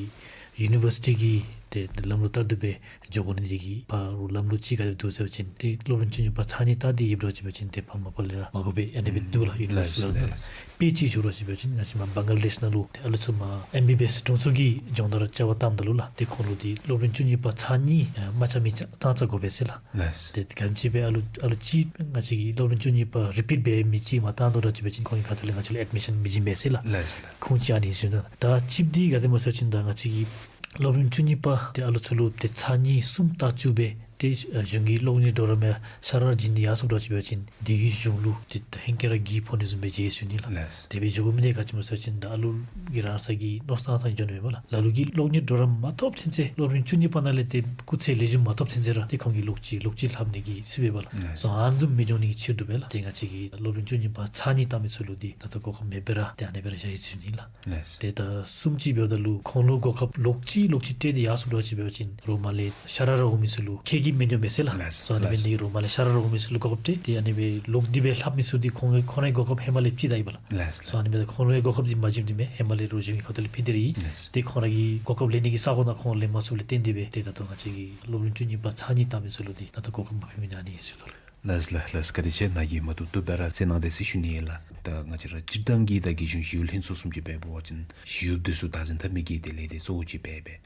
ཡུ་ནི་བར་སི་ཊི་གི་ཏེ་ལམ་ལུགས་ལྟར་དུ་སྦེ་འགྱོ་དགོ་ནི་དེ་གིས་ཕར་ལུ་ལམ་ལུགས་ཅིག་ག་དེ་འདུག་ཟེར་བ་ཅིན་ཏེ་སློབ་རིམ་བཅུ་གཉིས་པ་ཚར་གཉིས་ལྟ་སྟེ་ཡོདཔ་འདྲཝ་ཅིག་འབད་བ་ཅིན་ཏེ་ཕར་མ་པ་ལས་ར་མ་དགོ་པས་ཨ་ནི་སྦེ་འདུག་ལགས། ཡུ་ནི་བར་སི་ཊི་ལུ་ལགས། དཔེ་ཅིག་ཞུ་འདྲཝ་ཅིག་འབད་བ་ཅིན་ང་བཅས་མར་བང་ལ་དེཤ་ནང་ལུ་ཏེ་ཨ་ལུ་ཚུ་མར་ཨེམ་བི་བི་ཨེསི་དྲུང་འཚོ་གི་སྦྱོང་བརྡར་བཅའ་བ་བཏངམ་ད་ལུ་ལགས། ཏེ་ཁོང་ལུ་ཏེ་སློབ་རིམ་བཅུ་གཉིས་པ་ཚར་གཉིས་ཨེ་མ་ཚར་མི་ཙང་ཙ་དགོ་པས་ཟེར་ལགས། ལགས། ཏེ་ག་ཅི་སྦེ་ཨ་ལུ་ཨ་ལུ་ཅིག་ང་བཅས་ཀྱིས་སློབ་རིམ་བཅུ་གཉིས་པ་རི་པིཊ་འབད་མི་ཅིག་མར་བཏང་དོ་འདྲཝ་ཅིག་འབད་བ་ཅིན་ཁོང་གི་ཁ་ཐུག་ལས་ང་བཅས་ལུ་ཨེཌ་མི་ཤཱན་མི་བྱིན་པས་ཟེར་ལགས། ལགས་ལགས། ཁུངས་ཅིག་ཨ་ནི་ཨིན་ཟེར་ཞུ་ནི། ད་ཅིག་འདི་ག་དེ་སྨོ་ཟེར་བ་ཅིན་ད་ང་བཅས་ཀྱི་སློབ་རིམ་བཅུ་གཉིས་པ་ཏེ་ཨ་ལུ་ཚུ་ལུ་ཏེ་ཚར་གཉིས་གསུམ་ལྟ་བཅུག་སྦེ་ཏེ་ཨ་གཞུང་གི་སློབ་གཉེར་གྲོགས་རམ་ཡང་ཤ་ར་ར་བྱིན་ཏེ་ཡར་སོངམ་འདྲཝ་ཅིག་འབད་བ་ཅིན་དེ་གིས་གཞུང་ལུ་ཏེ་ད་ཧེང་སྐལ་ར་གི་ཕོག་ནི་བཟུམ་སྦེ་མཇལ་ཞུ་ནི་ལགས། ལགས། དེ་སྦེ་འགྱོ་དགོ་མི་འདི་ག་ཅི་སྨོ་ཟེར་བ་ཅིན་ད་ཨ་ལུ་གིས་རང་སོའི་གི་མནོ་བསམ་བཏང་སྟེ་འགྱོ་ནི་མེན་པ་ལགས། ལ་ལུ་གིས་སློབ་གཉེར་གྲོགས་རམ་མ་ཐོབ་ཚུན་ཚོད་སློབ་རིམ་བཅུ་གཉིས་པ་ནང་ལས་ཏེ་སྐུགས་ཚད་ལེགས་ཤོམ་མ་ཐོབ་ཚུན་ཚོད་ར་ཏེ་ཁོང་གིས་ལོག་ཅི་ལོག་ཅི་ལྷབ་ནི་གི་རྩིས་འབདཝ་ལགས། ལགས། སོ་ཨ་ནི་བཟུམ་མི་འགྱོ་ནི་གི་ཕྱིར་དུ་སྦེ་ལགས། ཏེ་ང་བཅས་ཀྱི་སློབ་རིམ་བཅུ་གཉིས་པ་ཚར་གཉིས་ལྟ་མི་ཚུ་ལུ་འདི་ད་ལྟོ་གོ་སྐབས་མེདཔ་སྦེ་ར་ཏེ་ཨ་ནི་སྦེ་ར་བཞག་ཡི་ཟེར་ཞུ་ནི་ལགས། ལགས། ཏེ་ད་གསུམ་ཅིག་འབདཝ་ད་ལུ་ཁོང་ལུ་གོ་སྐབས་ལོག་ཅི་ལོག་ཅི་སྤྲོད་དེ་ཡར་སོངམ་འདྲཝ་ཅིག་འབད་བ་ཅིན་རོགས་མ་ལས་ཤ་ར་ར་འོང་མི་ཚུ་ལུ་ཁྱད་ཀྱིས་མི་འགྱོ་མས་ཟེར་ལགས། ལགས། སོ་ཨ་ནི་འབད་ནི་དེ་གིས་རོགས་མ་ལས་ཤ་ར་ར་འོང་མི་ཚུ་ལུ་གོ་སྐབས་སྤྲོད་དེ་ཨ་ནི་སྦེ་ལོག་སྟེ་སྦེ་ལྷབ་མི་ཚུ་འདི་ཁོང་ཁོང་རའི་གོ་སྐབས་ཧེ་མ་ལས་ཕྱེ་ད་ཡི་པ་ལགས། ལགས། སོ་ཨ་ནི་འབདཝ་ད་ཁོང་རའི་གོ་སྐབས་འདི་མ་བྱིནམ་འདི་མས། ཧེ་མ་ལས་རོགས་གཞུང་གི་ཁ་ཐུག་ལས་ཕུལ་ཏེ་ར་ཡོད། ལགས། ཏེ་ཁོང་ར་གི་གོ་སྐབས་ལེན་ནི་གི་ས་གོ་ནང་ཁོང་ལེན་མ་ཚུགསཔ་ལས་བརྟེན་ཏེ་སྦེ་ཏེ་ད་ལྟོ་ང་བཅས་ཀྱི་སློབ་རིམ་བཅུ་གཉིས་པ་ཚར་གཉིས་ལྟ་མི་ཚུ་ལུ་འདི་ད་ལྟོ་གོ་སྐབས་མ་ཕུལ་མི་ཨ་ནི་ཨིན་ཟེར་ཞུ་དོ་ལགས། ལགས་ལགས་ལགས། བཀའ་དྲིན་ཆེ། ནཱ་གིས་མ་བཏུབ་བཏུབ་སྦེ་ར་གསལ་གནང་དེས་ཟེར་ཞུ་ནི་ཨིན་ལགས། ད་ང་བཅས་ར་སྤྱིར་བཏང་གི་ད་རྒྱལ་གཞུང་ཞི་གཡོག་ལྷན་ཚོགས་བཟུམ་ཅིག་འབད་བ་ཅིན་ཞི་གཡོགཔ་འདི་ཚུ་བདག་འཛིན་འཐབ་མི་གི་དེ་ལས་ཏེ་གཙོ་བོ་ཅིག་འབད་འབད།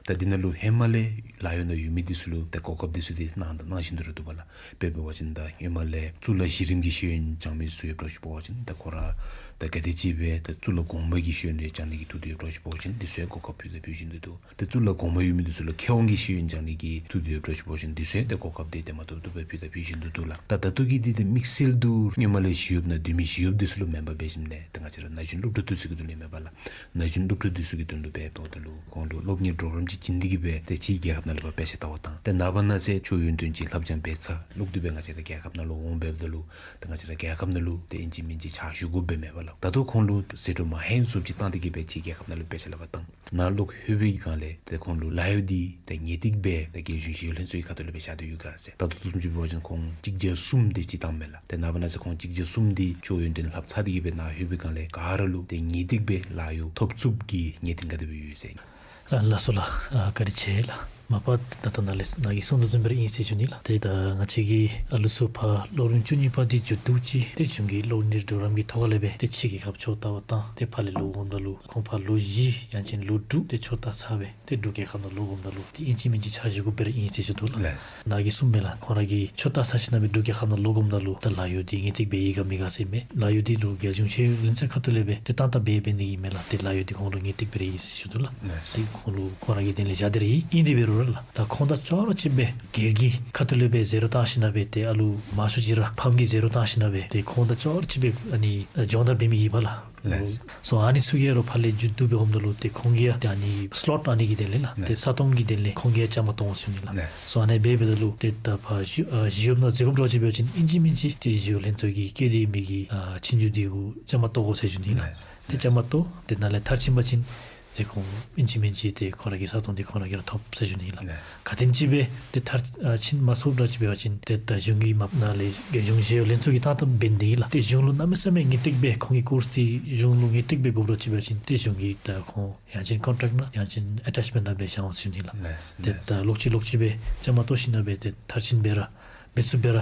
ད་འདི་ནང་ལུ་ཧེ་མ་ལས་ལཱ་གཡོག་ནང་ཡོད་མི་འདི་ཚུ་ལུ་ད་གོ་སྐབས་འདི་ཚུ་འདི་གནང་གནང་བཞིན་དུ་ར་འདུག་པ་ལགས། དཔེ་འབད་བ་ཅིན་ད་ཧེ་མ་ལས་གཙུག་ལག་གཞི་རིམ་གྱི་ཤེས་ཡོན་སྦྱང་མི་ཚུ་ཡོདཔ་འདྲཝ་ཅིག་འབད་བ་ཅིན་ད་ཁོང་ར་ད་ག་དེ་ཅིག་སྦེ་ད་གཙུག་ལག་གོང་མ་གི་ཤེས་ཡོན་རེ་སྦྱང་ནི་གི་ཐུགས་འདོད་ཡོདཔ་འདྲཝ་ཅིག་འབད་བ་ཅིན་འདི་ཚུ་ཡང་གོ་སྐབས་ཕུལ་དང་ཕུལ་བཞིན་དུ་འདུག། ཏེ་གཙུག་ལག་གོང་མ་ཡོད་མི་འདི་ཚུ་ལུ་མཁས་དབང་གི་ཤེས་ཡོན་སྦྱང་ནི་གི་ཐུགས་འདོད་ཡོདཔ་འདྲཝ་ཅིག་འབད་བ་ཅིན་འདི་ཚུ་ཡང་ཏེ་གོ་སྐབས་འདི་ཏེ་མ་བཏུབ་བཏུབ་སྦེ་ཕུལ་དང་ཕུལ་བཞིན་དུ་འདུག་ལགས། ད་ད་ལྟོ་གི་འདི་ཏེ་དམིགས་བསལ་དུ་སྔོན་མ་ལས་ཞི་གཡོགཔ་ནང་སྡོད་མི་ཞི་གཡོགཔ་འདི་ཚུ་ལུ་མེན་པར་འབད་ཞིནམ་ལས་ཏེ་ང་བཅས་ར་ན་གཞོན་སློབ་ཕྲུག་འདི་ཚུ་གི་དོན་ལུ་མེན་པ་ལགས། ན་གཞོན་སློབ་ཕྲུག་འདི་ཚུ་གི་དོན་ལུ་འབད་འབདཝ་ད་ལུ་ཁོང་ལུ་སློབ་གཉེར་གྲོགས་རམ་ཅིག་བྱིན་ཏེ་གིས་སྦེ་ཏེ་ཕྱི་རྒྱལ་ཁབ་ནང་ལུ་ཕར་དཔེ་ཆ་ལྟ་བར་བཏང་། ཏེ་ནངས་པ་གནངས་ཚེ་ཆོས་ཡོན་ཏན་ཅིག་ལྷབ་སྦྱང་འབད་ཚར་ལོག་སྟེ་སྦེ་ང་བཅས་ར་རྒྱལ་ཁབ་ནང་ལུ་འོང་འབདཝ་ད་ལུ་ཏེ་ང་བཅས་ར་རྒྱལ་ཁབ་ནང་ལུ་ཏེ་ཨིན་ཅི་མིན་ཅི་ཕྱག་ཞུ་དགོཔ་སྦེ་མེན་པ་ལགས། ད་ལྟོ་ཁོང་ལུ་ཟད་འགྲོ་མ་ཧེང་སུ་ཅིག་བཏང་སྟེ་གིས་སྦེ་ཕྱི་རྒྱལ་ཁབ་ནང་ལུ་དཔེ་ཆ་ལྟ་བར་བཏང་། ནཱ་ལོག་ལྷོད་པའི་སྒང་ལས་ཏེ་ཁོང་ལུ་ལཱ་གཡོག་འདི་ཏེ་ངེས་ཏིག་སྦེ་ཏེ་རྒྱལ་གཞུང་ཞི་གཡོག་ལྷན་ཚོགས་ཀྱི་ཁ་ཐུག་ལས་སྦེ་བཞག་སྟེ་ཡོད་ག་ཟེར། ད་ལྟོ་བཟུམ་ཅིག་འབད་བ་ཅིན་ཁོང་གཅིག་བརྒྱ་གསུམ་དེ་ཅིག་བཏངམ་མས་ལགས། ཏེ་ནངས་པ་གནངས་ཚེ་ཁོང་གཅིག་བརྒྱ་གསུམ་འདི་ཆོས་ཡོན་ཏན་ལྷབ་ཚར་ཏེ་གིས་སྦེ་ནཱ་ལྷོད་པའི་སྒང་ལས་ག་ར་ལུ་ཏེ་ངེས་ཏིག་སྦེ་ལཱ་གཡོག་ཐོབ་ཚུགསཔ་གི་ངེས་ཏིག་ག་དེ་སྦེ་ཡོད་ཟེར། ཨ་ལགས་སོ་ལགས། ཨ་བཀའ་དྲིན་ཆེ་ལགས། མ་པ་ད་ལྟོ་ནཱ་ལས་ནཱ་གིས་གསུངས་དོ་བཟུམ་སྦེ་ར་ཨིན་ཟེར་ཞུ་ནི་ལགས། ཏེ་ད་ང་བཅས་ཀྱི་ཨ་ལུ་ཚུ་ཕར་སློབ་རིམ་བཅུ་གཉིས་པ་འདི་མཇུག་བསྡུ་ཅི། ཏེ་གཞུང་གི་སློབ་གཉེར་གྲོགས་རམ་གྱི་ཐོག་ཁ་ལས་སྦེ་ཏེ་ཕྱི་རྒྱལ་ཁབ་ཕྱོགས་བལྟ་བར་བཏང་། ཏེ་ཕར་ལས་ལོག་འོངམ་ད་ལུ་ཁོང་ཕར་ལོ་བཞི་ཡང་ཅིན་ལོ་དྲུག་ཏེ་ཕྱོགས་བལྟ་ཚར་སྦེ་ཏེ་འབྲུག་རྒྱལ་ཁབ་ནང་ལོག་འོངམ་ད་ལུ་ཏེ་ཨིན་ཅི་མིན་ཅི་ཕྱག་ཞུ་དགོཔ་སྦེ་ར་ཨིན་ཟེར་ཞུ་དོ་ལགས། ལགས། ནཱ་གིས་གསུངམ་མས་ལགས། ཁོང་ར་གིས་ཕྱོགས་བལྟ་ཚར་ཞིནམ་སྦེ་འབྲུག་རྒྱལ་ཁབ་ནང་ལོག་འོངམ་ད་ལུ་ད་ལཱ་གཡོག་འདི་ངེས་ཏིག་སྦེ་ཡོད་ག་མེད་ག་ཟེར་མས། ལཱ་གཡོག་འདི་རྒྱལ་གཞུང་ཞི་གཡོག་ལྷན་ཚོགས་ཁ་ཐུག་ལས་སྦེ་ཏེ་བཏང་བཏངམ་སྦེ་འབད་ནི་ཨིན་མས་ལགས། ཏེ་ལཱ་གཡོག་འདི་ཁོང་ལུ་ངེས་ཏིག་སྦེ་ར་ཡོད་ཟེར་ཞུ་དོ་ལགས། ལགས། ཏེ་ཁོང་ལུ་ཁོང་ར་གི་དོན་ལས་བཞག་སྟེ་ར་ཡོད། ཨིན་དེ་འབད་རུང་ར་ལགས། ད་ཁོང་དང་ཅོག་ར་གཅིག་སྦེ་སྒེར་གྱི་ཁ་ཐུག་ལས་སྦེ་ཟད་འགྲོ་བཏང་ཞིནམ་སྦེ་ཏེ་ཨ་ལུ་མང་ཤོས་ཅིག་ར་ཕམ་གྱིས་ཟད་འགྲོ་བཏང་ཞིནམ་སྦེ་ཏེ་ཁོང་དང་ཅོག་ར་གཅིག་སྦེ་ཨ་ནི་སྦྱོང་བརྡར་འབད་མི་ཡོད་པ་ལགས། ལགས། སོ་ཨ་ནི་ཚུ་གིས་ར་ཕར་ལས་མཇུག་བསྡུ་འབདཝ་ད་ལུ་ཏེ་ཁོང་གིས་ཡང་ཏེ་ཨ་ནི་སི་ལོཊ་ཨ་ནི་གི་དོན་ལས་ལགས། ཏེ་ལགས། ས་སྟོང་གི་དོན་ལས་ཁོང་གིས་ཡང་བཅའ་མར་གཏོགས་འོང་ཟེར་ཞུ་ནི་ལགས། ལགས། སོ་ཨ་ནི་སྦེ་འབདཝ་ད་ལུ་ཏེ་ད་ཕར་ཞི་ཨ་ཞི་གཡོགཔ་ནང་འཛུལ་དགོཔ་འདྲཝ་ཅིག་འབད་བ་ཅིན་ཨིན་ཅི་མིན་ཅི་ཏེ་ཞི་གཡོག་ལྷན་ཚོགས་ཀྱིས་བཀོད་དེ་མི་གི་ཨ་ཆོས་རྒྱུགས་འདི་གུ་བཅའ་མར་གཏོགས་དགོ་ཟེར་ཞུ་ནི་ལགས། ལགས། ཏེ་བཅའ་མར་གཏོགས་ཏེ་ནཱ་ལས་མཐར་ཕྱིན་པ་ཅིན་ ཏེ་ཁོང་ཨིན་ཅི་མིན་ཅི་ཏེ་ཁོ་ར་གི་ས་སྟོང་འདི་ཁོ་ར་གིས་ར་ཐོབ་ཟེར་ཞུ་ནི་ཨིན་ལགས། ག་དེམ་ཅིག་སྦེ་ཏེ་མཐར་ཕྱིན་མ་ཚུགསཔ་འདྲཝ་ཅིག་འབད་བ་ཅིན་ཏེ་ད་གཞུང་གིས་མ་པ་ནཱ་ལས་རྒྱལ་གཞུང་ཞི་གཡོག་ལྷན་ཚོགས་ཀྱིས་བཏང་བཏངམ་འབད་ནི་ཨིན་ལགས། ཏེ་གཞུང་ལུ་གནམ་མེད་ས་མེད་ངེས་ཏིག་སྦེ་ཁོང་གི་ཀོརསི་འདི་གཞུང་ལུ་ངེས་ཏིག་སྦེ་དགོཔ་འདྲཝ་ཅིག་འབད་བ་ཅིན་ཏེ་གཞུང་གིས་ད་ཁོང་ཡང་ཅིན་ཀོན་ཊེཀཊ་ནང་ཡང་ཅིན་ཨ་ཊེཆ་མེནཊ་ནང་སྦེ་བཞག་འོང་ཟེར་ཞུ་ནི་ཨིན་ལགས། ཏེ་ད་ལོག་ཅི་ལོག་ཅི་སྦེ་བཅའ་མར་གཏོགས་ཞིནམ་ལས་ཏེ་མཐར་ཕྱིན་འབད་ར་མི་ཚུགས་པས་ར་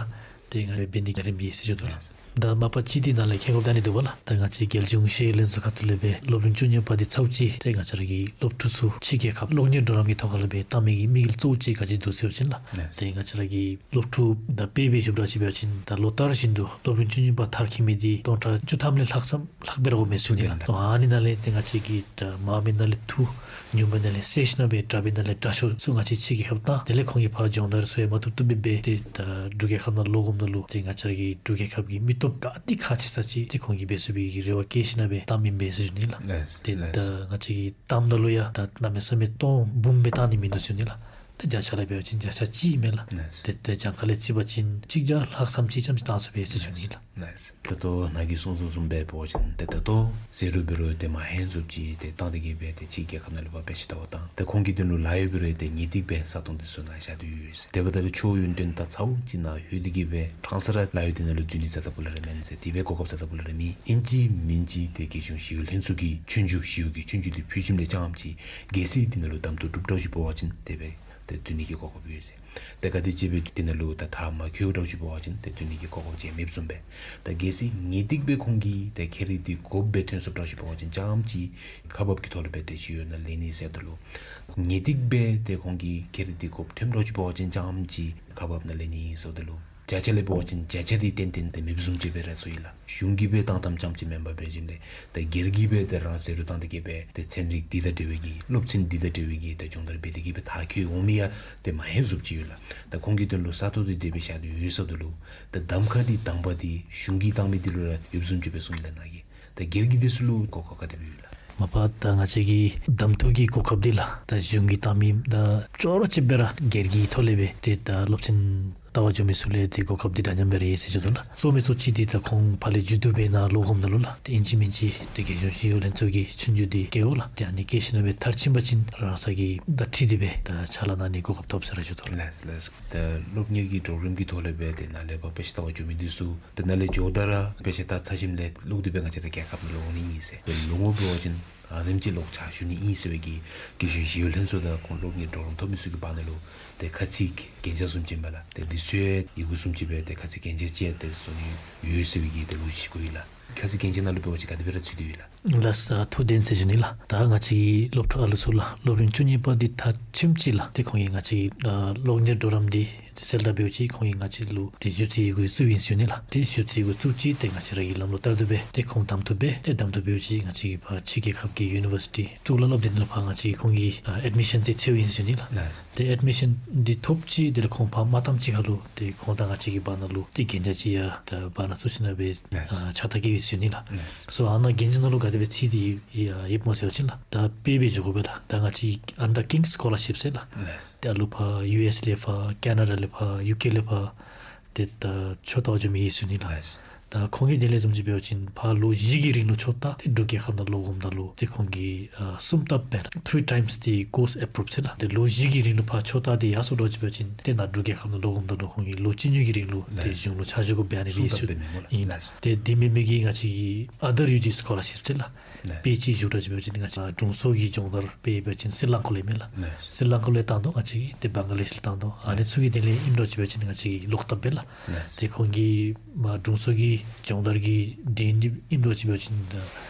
ཏེ་ང་ར་འབད་ནི་ག་ར་མི་ཡོད་ཟེར་ཞུ་དོ་ལགས། ད་མ་པ་ཅིག་འདི་ནཱ་ལས་མཁྱེན་དགོཔ་ད་ནི་འདུག་པ་ལགས། ད་ང་བཅས་རྒྱལ་གཞུང་ཞི་གཡོག་ལྷན་ཚོགས་ཁ་ཐུག་ལས་སྦེ་སློབ་རིམ་བཅུ་གཉིས་པ་འདི་ཚརཝ་ཅིག་ཏེ་ང་བཅས་ར་གི་སློབ་ཕྲུག་ཚུ་ཕྱི་རྒྱལ་ཁབ་སློབ་གཉེར་གྲོགས་རམ་གྱི་ཐོག་ཁ་ལས་སྦེ་བཏང་མི་གི་དམིགས་ཡུལ་གཙོ་བོ་ཅིག་ག་ཅི་འདུག་ཟེར་བ་ཅིན་ལགས། ཏེ་ང་བཅས་ར་གི་སློབ་ཕྲུག་ད་དཔེ་སྦེ་ཞུཝ་འདྲཝ་ཅིག་འབད་བ་ཅིན་ད་ལོ་ལྟར་བཞིན་དུ་སློབ་རིམ་བཅུ་གཉིས་པ་མཐར་འཁྱོལ་མི་འདི་སྟོང་ཕྲག་བཅུ་ཐམ་ལས་ལྷག་ཙམ་ལྷག་སྦེ་ར་འོང་མས་ཟེར་ཞུ་ནི་ལགས། ཨ་ནི་ནང་ལས་ཏེ་ང་བཅས་ཀྱིས་ད་མངམ་ནང་ལས་བཏུབ་ཉུངམ་ནང་ལས་བསལ་ཞིནམ་ལས་དྲགཔ་ནང་ལས་དྲག་ཤོས་ཚུ་ང་བཅས་ཕྱི་རྒྱལ་ཁབ་བཏང་། དེ་ལས་ཁོང་གིས་ཕར་སྦྱོང་བརྡར་ཚུ་ཡང་མ་བཏུབ་བཏུབ་སྦེ་འབད་དེ་ད་འབྲུག་རྒྱལ་ཁབ་ནང་ལོག་འོངམ་ད་ལུ་ཏེ་ང་བཅས་ཀྱི་འབྲུག་རྒྱལ་ཁབ་ཀྱི་མི་སྟོབས་ག་དེ་ཁག་ཆེ་ས་ཅིག་ཏེ་ཁོང་གིས་འབད་ཚུགས་པའི་གི་རེ་བ་བསྐྱེད་ཞིནམ་ལས་བཏངམ་ཨིན་པས་ཟེར་ཞུ་ནི་ལགས། ཏེ་ད་ང་བཅས་ཀྱིས་བཏངམ་ད་ལུ་ཡང་ད་གནམ་མེད་ས་མེད་སྟོང་འབུམ་སྦེ་བཏང་ནི་མིན་འདུག་ཟེར་ཞུ་ནི་ལགས། ཏེ་བརྒྱ་ཆ་ལས་འབད་བ་ཅིན་བརྒྱ་ཆ་གཅིག་ཨིན་མས་ལགས། ཏེ་ཏེ་གྱངས་ཁ་ལས་རྩིས་པ་ཅིན་གཅིག་བརྒྱ་ལྷག་ཙམ་ཅིག་ཙམ་ཅིག་བཏང་ཚུགས་པས་ཟེར་ཞུ་ནི་ལགས། ད་ལྟོ་ནཱ་གིས་གསུངས་གསུངསམ་སྦེ་འབད་བ་ཅིན་ཏེ་ད་ལྟོ་ཟད་འགྲོ་འབད་རུང་ཏེ་མ་ཧེན་བཟུམ་ཅིག་ཏེ་བཏང་སྟེ་གིས་སྦེ་ཏེ་ཕྱི་རྒྱལ་ཁབ་ནང་ལུ་ཕར་དཔེ་ཆ་ལྟ་བར་བཏང་། ཏེ་ཁོང་གི་དོན་ལུ་ལཱ་གཡོག་འབད་རུང་ཏེ་ངེས་ཏིག་སྦེ་ས་སྟོང་འདི་ཚུ་ནཱ་བཞག་སྟེ་ཡོད་ཟེར། དེ་འབདཝ་ད་ལུ་ཆོས་ཡོན་ཏན་ད་ཚརཝ་ཅིག་ནཱ་ལྷོད་དེ་གིས་སྦེ་ཕྲང་སེ་ར་ལཱ་གཡོག་འདི་ནང་ལུ་འཛུལ་ནི་རྩ་དང་པོ་ལས་ར་མེན་ཟེར། དེ་སྦེ་གོ་སྐབས་རྩ་དང་པོ་ལས་ར་མེད། ཨིན་ཅི་མིན་ཅི་ཏེ་རྒྱལ་གཞུང་ཞི་གཡོག་ལྷན་ཚོགས་ཀྱི་ཆོས་རྒྱུགས་ཞི་གཡོག་གི་ཆོས་རྒྱུགས་འདི་ཕུལ་ཞིནམ་ལས་ཙམ་ཅིག་གལ་སྲིད་འདི་ནང་ལུ་གདམ་འཐུ་གྲུབ་འདྲཝ་ཅིག་འབད་བ་ཅིན་དེ་སྦེ་ཏེ་འཛུལ་ནི་གི་གོ་སྐབས་ཡོད་ཟེར། ཏེ་ག་དེམ་ཅིག་སྦེ་འདི་ནང་ལུ་ད་མཐར་མ་འཁྱོལ་འདྲཝ་ཅིག་འབད་བ་ཅིན་ཏེ་འཛུལ་ནི་གི་གོ་སྐབས་ཅིག་མེདཔ་བཟུམ་སྦེ། ད་གལ་སྲིད་ངེས་ཏིག་སྦེ་ཁོང་གིས་ཏེ་ཁྱད་རིག་འདི་དགོཔ་སྦེ་ཐོན་སོངམ་འདྲཝ་ཅིག་འབད་བ་ཅིན་ཙམ་ཅིག་ཁག་འབགཔ་གི་ཐོག་ལས་སྦེ་ཏེ་ཞི་གཡོག་ནང་ལེན་ནི་ཟེརཝ་ད་ལུ་ངེས་ཏིག་སྦེ་ཏེ་ཁོང་གིས་ཁྱད་རིག་འདི་དགོཔ་ཐོནམ་འདྲཝ་ཅིག་འབད་བ་ཅིན་ཙམ་ཅིག་ཁག་འབགཔ་ནང་ལེན་ནི་ཟེརཝ་ད་ལུ་བརྒྱ་ཆ་ལས་འབད་བ་ཅིན་བརྒྱ་ཆ་འདི་ཏན་ཏན་ཏེ་མེདཔ་བཟུམ་ཅིག་སྦེ་ར་ཚོར་ཡི་ལགས། གཞུང་གིས་སྦེ་བཏང་བཏངམ་ཙམ་ཅིག་མེན་པར་འབད་བ་ཅིན་ཏེ་སྒེར་གྱིས་སྦེ་ཏེ་རང་ཟད་འགྲོ་བཏང་སྟེ་གིས་སྦེ་ཏེ་ཚན་རིག་འདི་དང་འབྲེལ་བའི་གི་སློབ་ཚན་འདི་དང་འབྲེལ་བའི་གི་ཏེ་སྦྱོང་བརྡར་འབད་དེ་གིས་སྦེ་མཐར་འཁྱོལ་འོང་མི་ཡང་ཏེ་མ་ཧེན་བཟུམ་ཅིག་ཡོད་ལགས། ད་ཁོང་གི་དོན་ལུ་ས་སྟོང་འདི་དེ་སྦེ་བཞག་སྟེ་ཡོད་ཟེརཝ་ད་ལུ་ད་གདམ་ཁ་འདི་དང་པ་འདི་གཞུང་གིས་བཏང་མི་འདི་ལུ་ར་ཡོདཔ་བཟུམ་ཅིག་སྦེ་གསུངས་ཡི་ལགས་ནཱ་གིས། ད་སྒེར་གྱི་འདི་ཚུ་ལུ་གོ་སྐབས་ག་དེ་སྦེ་ཡོད་ལགས། མ་པ་ད་ང་བཅས་ཀྱི་གདམ་འཐུ་གི་གོ་སྐབས་འདི་ལགས་ད་གཞུང་གིས་བཏང་མི་ད་ཅོག་ར་གཅིག་སྦེ་ར་སྒེར་གྱི་ཐོག་ལས་སྦེ་ཏེ་ད་སློབ་ཚན་ལྟ་བར་འགྱོ་མི་ཚུ་ལུ་ཏེ་གོ་སྐབས་འདི་འདྲ་མཉམ་སྦེ་ར་ཡོད་ཟེར་ཞུ་དོ་ལགས། གཙོ་མི་གཙོ་ཅིག་འདི་ད་ཁོང་ཕར་ལས་མཇུག་བསྡུ་སྦེ་ནཱ་ལོག་འོངམ་ད་ལུ་ལགས་ཏེ་ཨིན་ཅི་མིན་ཅི་ཏེ་རྒྱལ་གཞུང་ཞི་གཡོག་ལྷན་ཚོགས་ཀྱི་ཆོས་རྒྱུགས་འདི་བཀལ་དགོ་ལགས། ཏེ་ཨ་ནི་བཀལ་ཞིནམ་ལས་སྦེ་མཐར་ཕྱིན་པ་ཅིན་རང་སོ་གི་ད་ཁྲིད་དེ་སྦེ་ད་ཕྱག་ལཱ་གནང་ནི་གོ་སྐབས་ཐོབ་ཟེར་ར་ཞུ་དོ་ལགས། ལགས་ལགས། ད་སློབ་གཉེར་གྱི་གྲོགས་རིམ་གྱི་ཐོག་ལས་སྦེ་ཏེ་ནཱ་ལས་ཕར་དཔེ་ཆ་ལྟ་བར་འགྱོ་མི་འདི་ཚུ་ཏེ་ནཱ་ལས་འགྱོཝ་ད་ར་དཔེ་ཆ་ལྟ་ཚར་ཞིནམ་ལས་ལོག་སྟེ་སྦེ་ང་བཅས་ར་རྒྱལ་ཁབ་ནང་ལུ་འོང་ནི་ཨིན་ཟེར། ཏེ་ལོག་འོང་འབད་བ་ཅིན་ཨ་ནེམ་ཅིག་ལོག་ཕྱག་ཞུ་ནི་ཨིན་ཟེར་བའི་གི་རྒྱལ་གཞུང་ཞི་གཡོག་ལྷན་ཚོགས་དང་ཁོང་སློབ་གཉེར་གྲོགས་རམ་ཐོབ་མི་ཚུ་གི་བར་ན་ལུ་ཏེ་ཁ་ཚིག་གན་རྒྱ་བཟུམ་ཅིག་ཨིན་པས་ལགས། ཏེ་འདི་ཚུ་ཡང་ཡི་གུ་བཟུམ་ཅིག་སྦེ་ཏེ་ཁ་ཚིག་གན་རྒྱ་ཅིག་ཏེ་བཟོ་ནི་ཡོད་ཟེར་བའི་གི་ཏེ་ལོ་རྒྱུས་གོ་ཡི་ལགས། ཁ་ཚིག་གན་རྒྱ་ནང་ལུ་འབད་བ་ཅིན་ག་དེ་སྦེ་ར་ཚུད་དེ་ཡོད་ལགས། ལགས་སོ། ཐུགས་བདེན་ཟེར་ཞུ་ནི་ལགས། ད་ང་བཅས་ཀྱི་སློབ་ཕྲུག་ཨ་ལུ་ཚུ་ལགས་སློབ་རིམ་བཅུ་གཉིས་པ་འདི་མཐར་ཕྱིནམ་ཅིག་ལགས་ཏེ་ཁོང་གིས་ང་བཅས་ཀྱི་ཨ་གློག་བརྙན་གྲོགས་རམ་འདི་གསལ་བསྒྲགས་འབདཝ་ཅིག་ཁོང་གིས་ང་བཅས་ལུ་ཏེ་གཞི་རྩའི་ཡི་གུ་བཙུགསཔ་ཨིན་ཟེར་ཞུ་ནི་ལགས། ཏེ་གཞི་རྩའི་ཡི་གུ་བཙུགསཔ་ཅིག་ཏེ་ང་བཅས་ར་གིས་ལམ་ལུ་བསྟར་དོ་སྦེ་ཏེ་ཁོང་གདམ་འཐུ་འབད། ཏེ་གདམ་འཐུ་འབདཝ་ཅིག་ང་བཅས་ཀྱིས་ཕར་ཕྱི་རྒྱལ་ཁབ་ཀྱི་ཡུ་ནི་བར་སི་ཊི་གཙུག་ལག་སློབ་སྡེ་ནང་ལུ་ཕར་ང་བཅས་ཁོང་གི་ཨ་ཨེཌ་མི་ཤཱན་འདི་འཚོལཝ་ཨིན་ཟེར་ཞུ་ནི་ལགས། ལགས། ཏེ་ཨེཌ་མི་ཤཱན་འདི་ཐོབ་ཅི། དེ་ལས་ཁོང་ཕར་མ་བཏངམ་ཅིག་ཁར་ལུ་ཏེ་ཁོང་དང་ང་བཅས་ཀྱི་བར་ན་ལུ་ཏེ་གན་རྒྱ་ཅིག་ཡང་ད་བར་ན་བཙུགས་ཞིནམ་ལས་སྦེ་ལགས། ཨ་ཕྱག་རྟགས་བཀལཝ་ཨིན་ཟེར་ཞུ་ནི་ལགས། ལགས། སོ་ཨ་ནཱ་གན་རྒྱ་ནང་ལུ་ག་དེ་སྦེ་ཚུད་དེ་ཡོད་སྨོ་ཟེར་བ་ཅིན་ལགས་ད་དཔེ་སྦེ་ཞུ་དགོ་པས་ལགས། ད་ང་བཅས་ཨན་ཌར་ཀིང་སི་སི་ཀོ་ལར་ཤིཔ་ཟེར་ལགས། ལགས། ཏེ་ཨ་ལུ་ཕར་ཡུ་ཨེསི་ལས་ཕར་ཀེ་ན་ཌ་ལས་ཕར་ཡུ་ཀེ་ལས་ཕར་ཏེ་ད་ཆོས་ལྟ་བར་འགྱོ་མི་ཡོད་ཟེར་ཞུ་ནི་ལགས། ལགས། ད་ཁོང་གི་དེ་ལས་བཟུམ་ཅིག་འབད་བ་ཅིན་ཕར་ལོ་བཞི་གི་རིང་ལུ་ཆོས་ལྟ་སྟེ་འབྲུག་རྒྱལ་ཁབ་ནང་ལོག་འོངམ་ད་ལུ་ཏེ་ཁོང་གིས་ཨ་གསུམ་བཏབ་སྦེ་three times the course approved ཟེར་ལགས། ཏེ་ལོ་བཞི་གི་རིང་ལུ་ཕར་ཆོས་ལྟ་སྟེ་ཡར་སོང་འདྲཝ་ཅིག་འབད་བ་ཅིན་ཏེ་ནཱ་འབྲུག་རྒྱལ་ཁབ་ནང་ལོག་འོངམ་ད་ལུ་ཁོང་གིས་ལོ་བཅུ་གཉིས་ཀྱི་རིང་ལུ་ཏེ་ལགས། གཞུང་ལུ་ཕྱག་ཞུ་དགོཔ་འབད་ནི་གསུམ་ཨིན་ཟེར་ཞུ་ནི་ཨིན་ལགས། ལགས། ཏེ་དེ་མེན་མི་གི་ང་བཅས་ཀྱི་other ཡུ་ཇི་སི་ཀོ་ལར་ཤིཔ་ཟེར་ལགས། ལགས། དཔེ་ཅིག་ཞུ་འདྲཝ་ཅིག་འབད་བ་ཅིན་ང་བཅས་དྲུང་འཚོ་གི་སྦྱོང་བརྡར་འབད་བ་ཅིན་སི་ལང་ཀ་ལུ་ཨིན་མས་ལགས། ལགས། སི་ལང་ཀ་ལུ་ཡང་བཏང་དོ། ང་བཅས་ཀྱི་ཏེ་བང་ག་ལ་དེཤ་ལུ་བཏང་དོ། ཨ་ནི་ཚུ་གི་དེ་ལས་ཨིནམ་འདྲཝ་ཅིག་འབད་བ་ཅིན་ང་བཅས་ཀྱིས་ལོག་བཏབ་པས་ལགས། ལགས། ཏེ་ཁོང་གི་མ་དྲུང་འཚོ་གི་སྦྱོང་བརྡར་གྱི་དོན་འདི་ཨིནམ་འདྲཝ་ཅིག་འབད་བ་ཅིན་ད་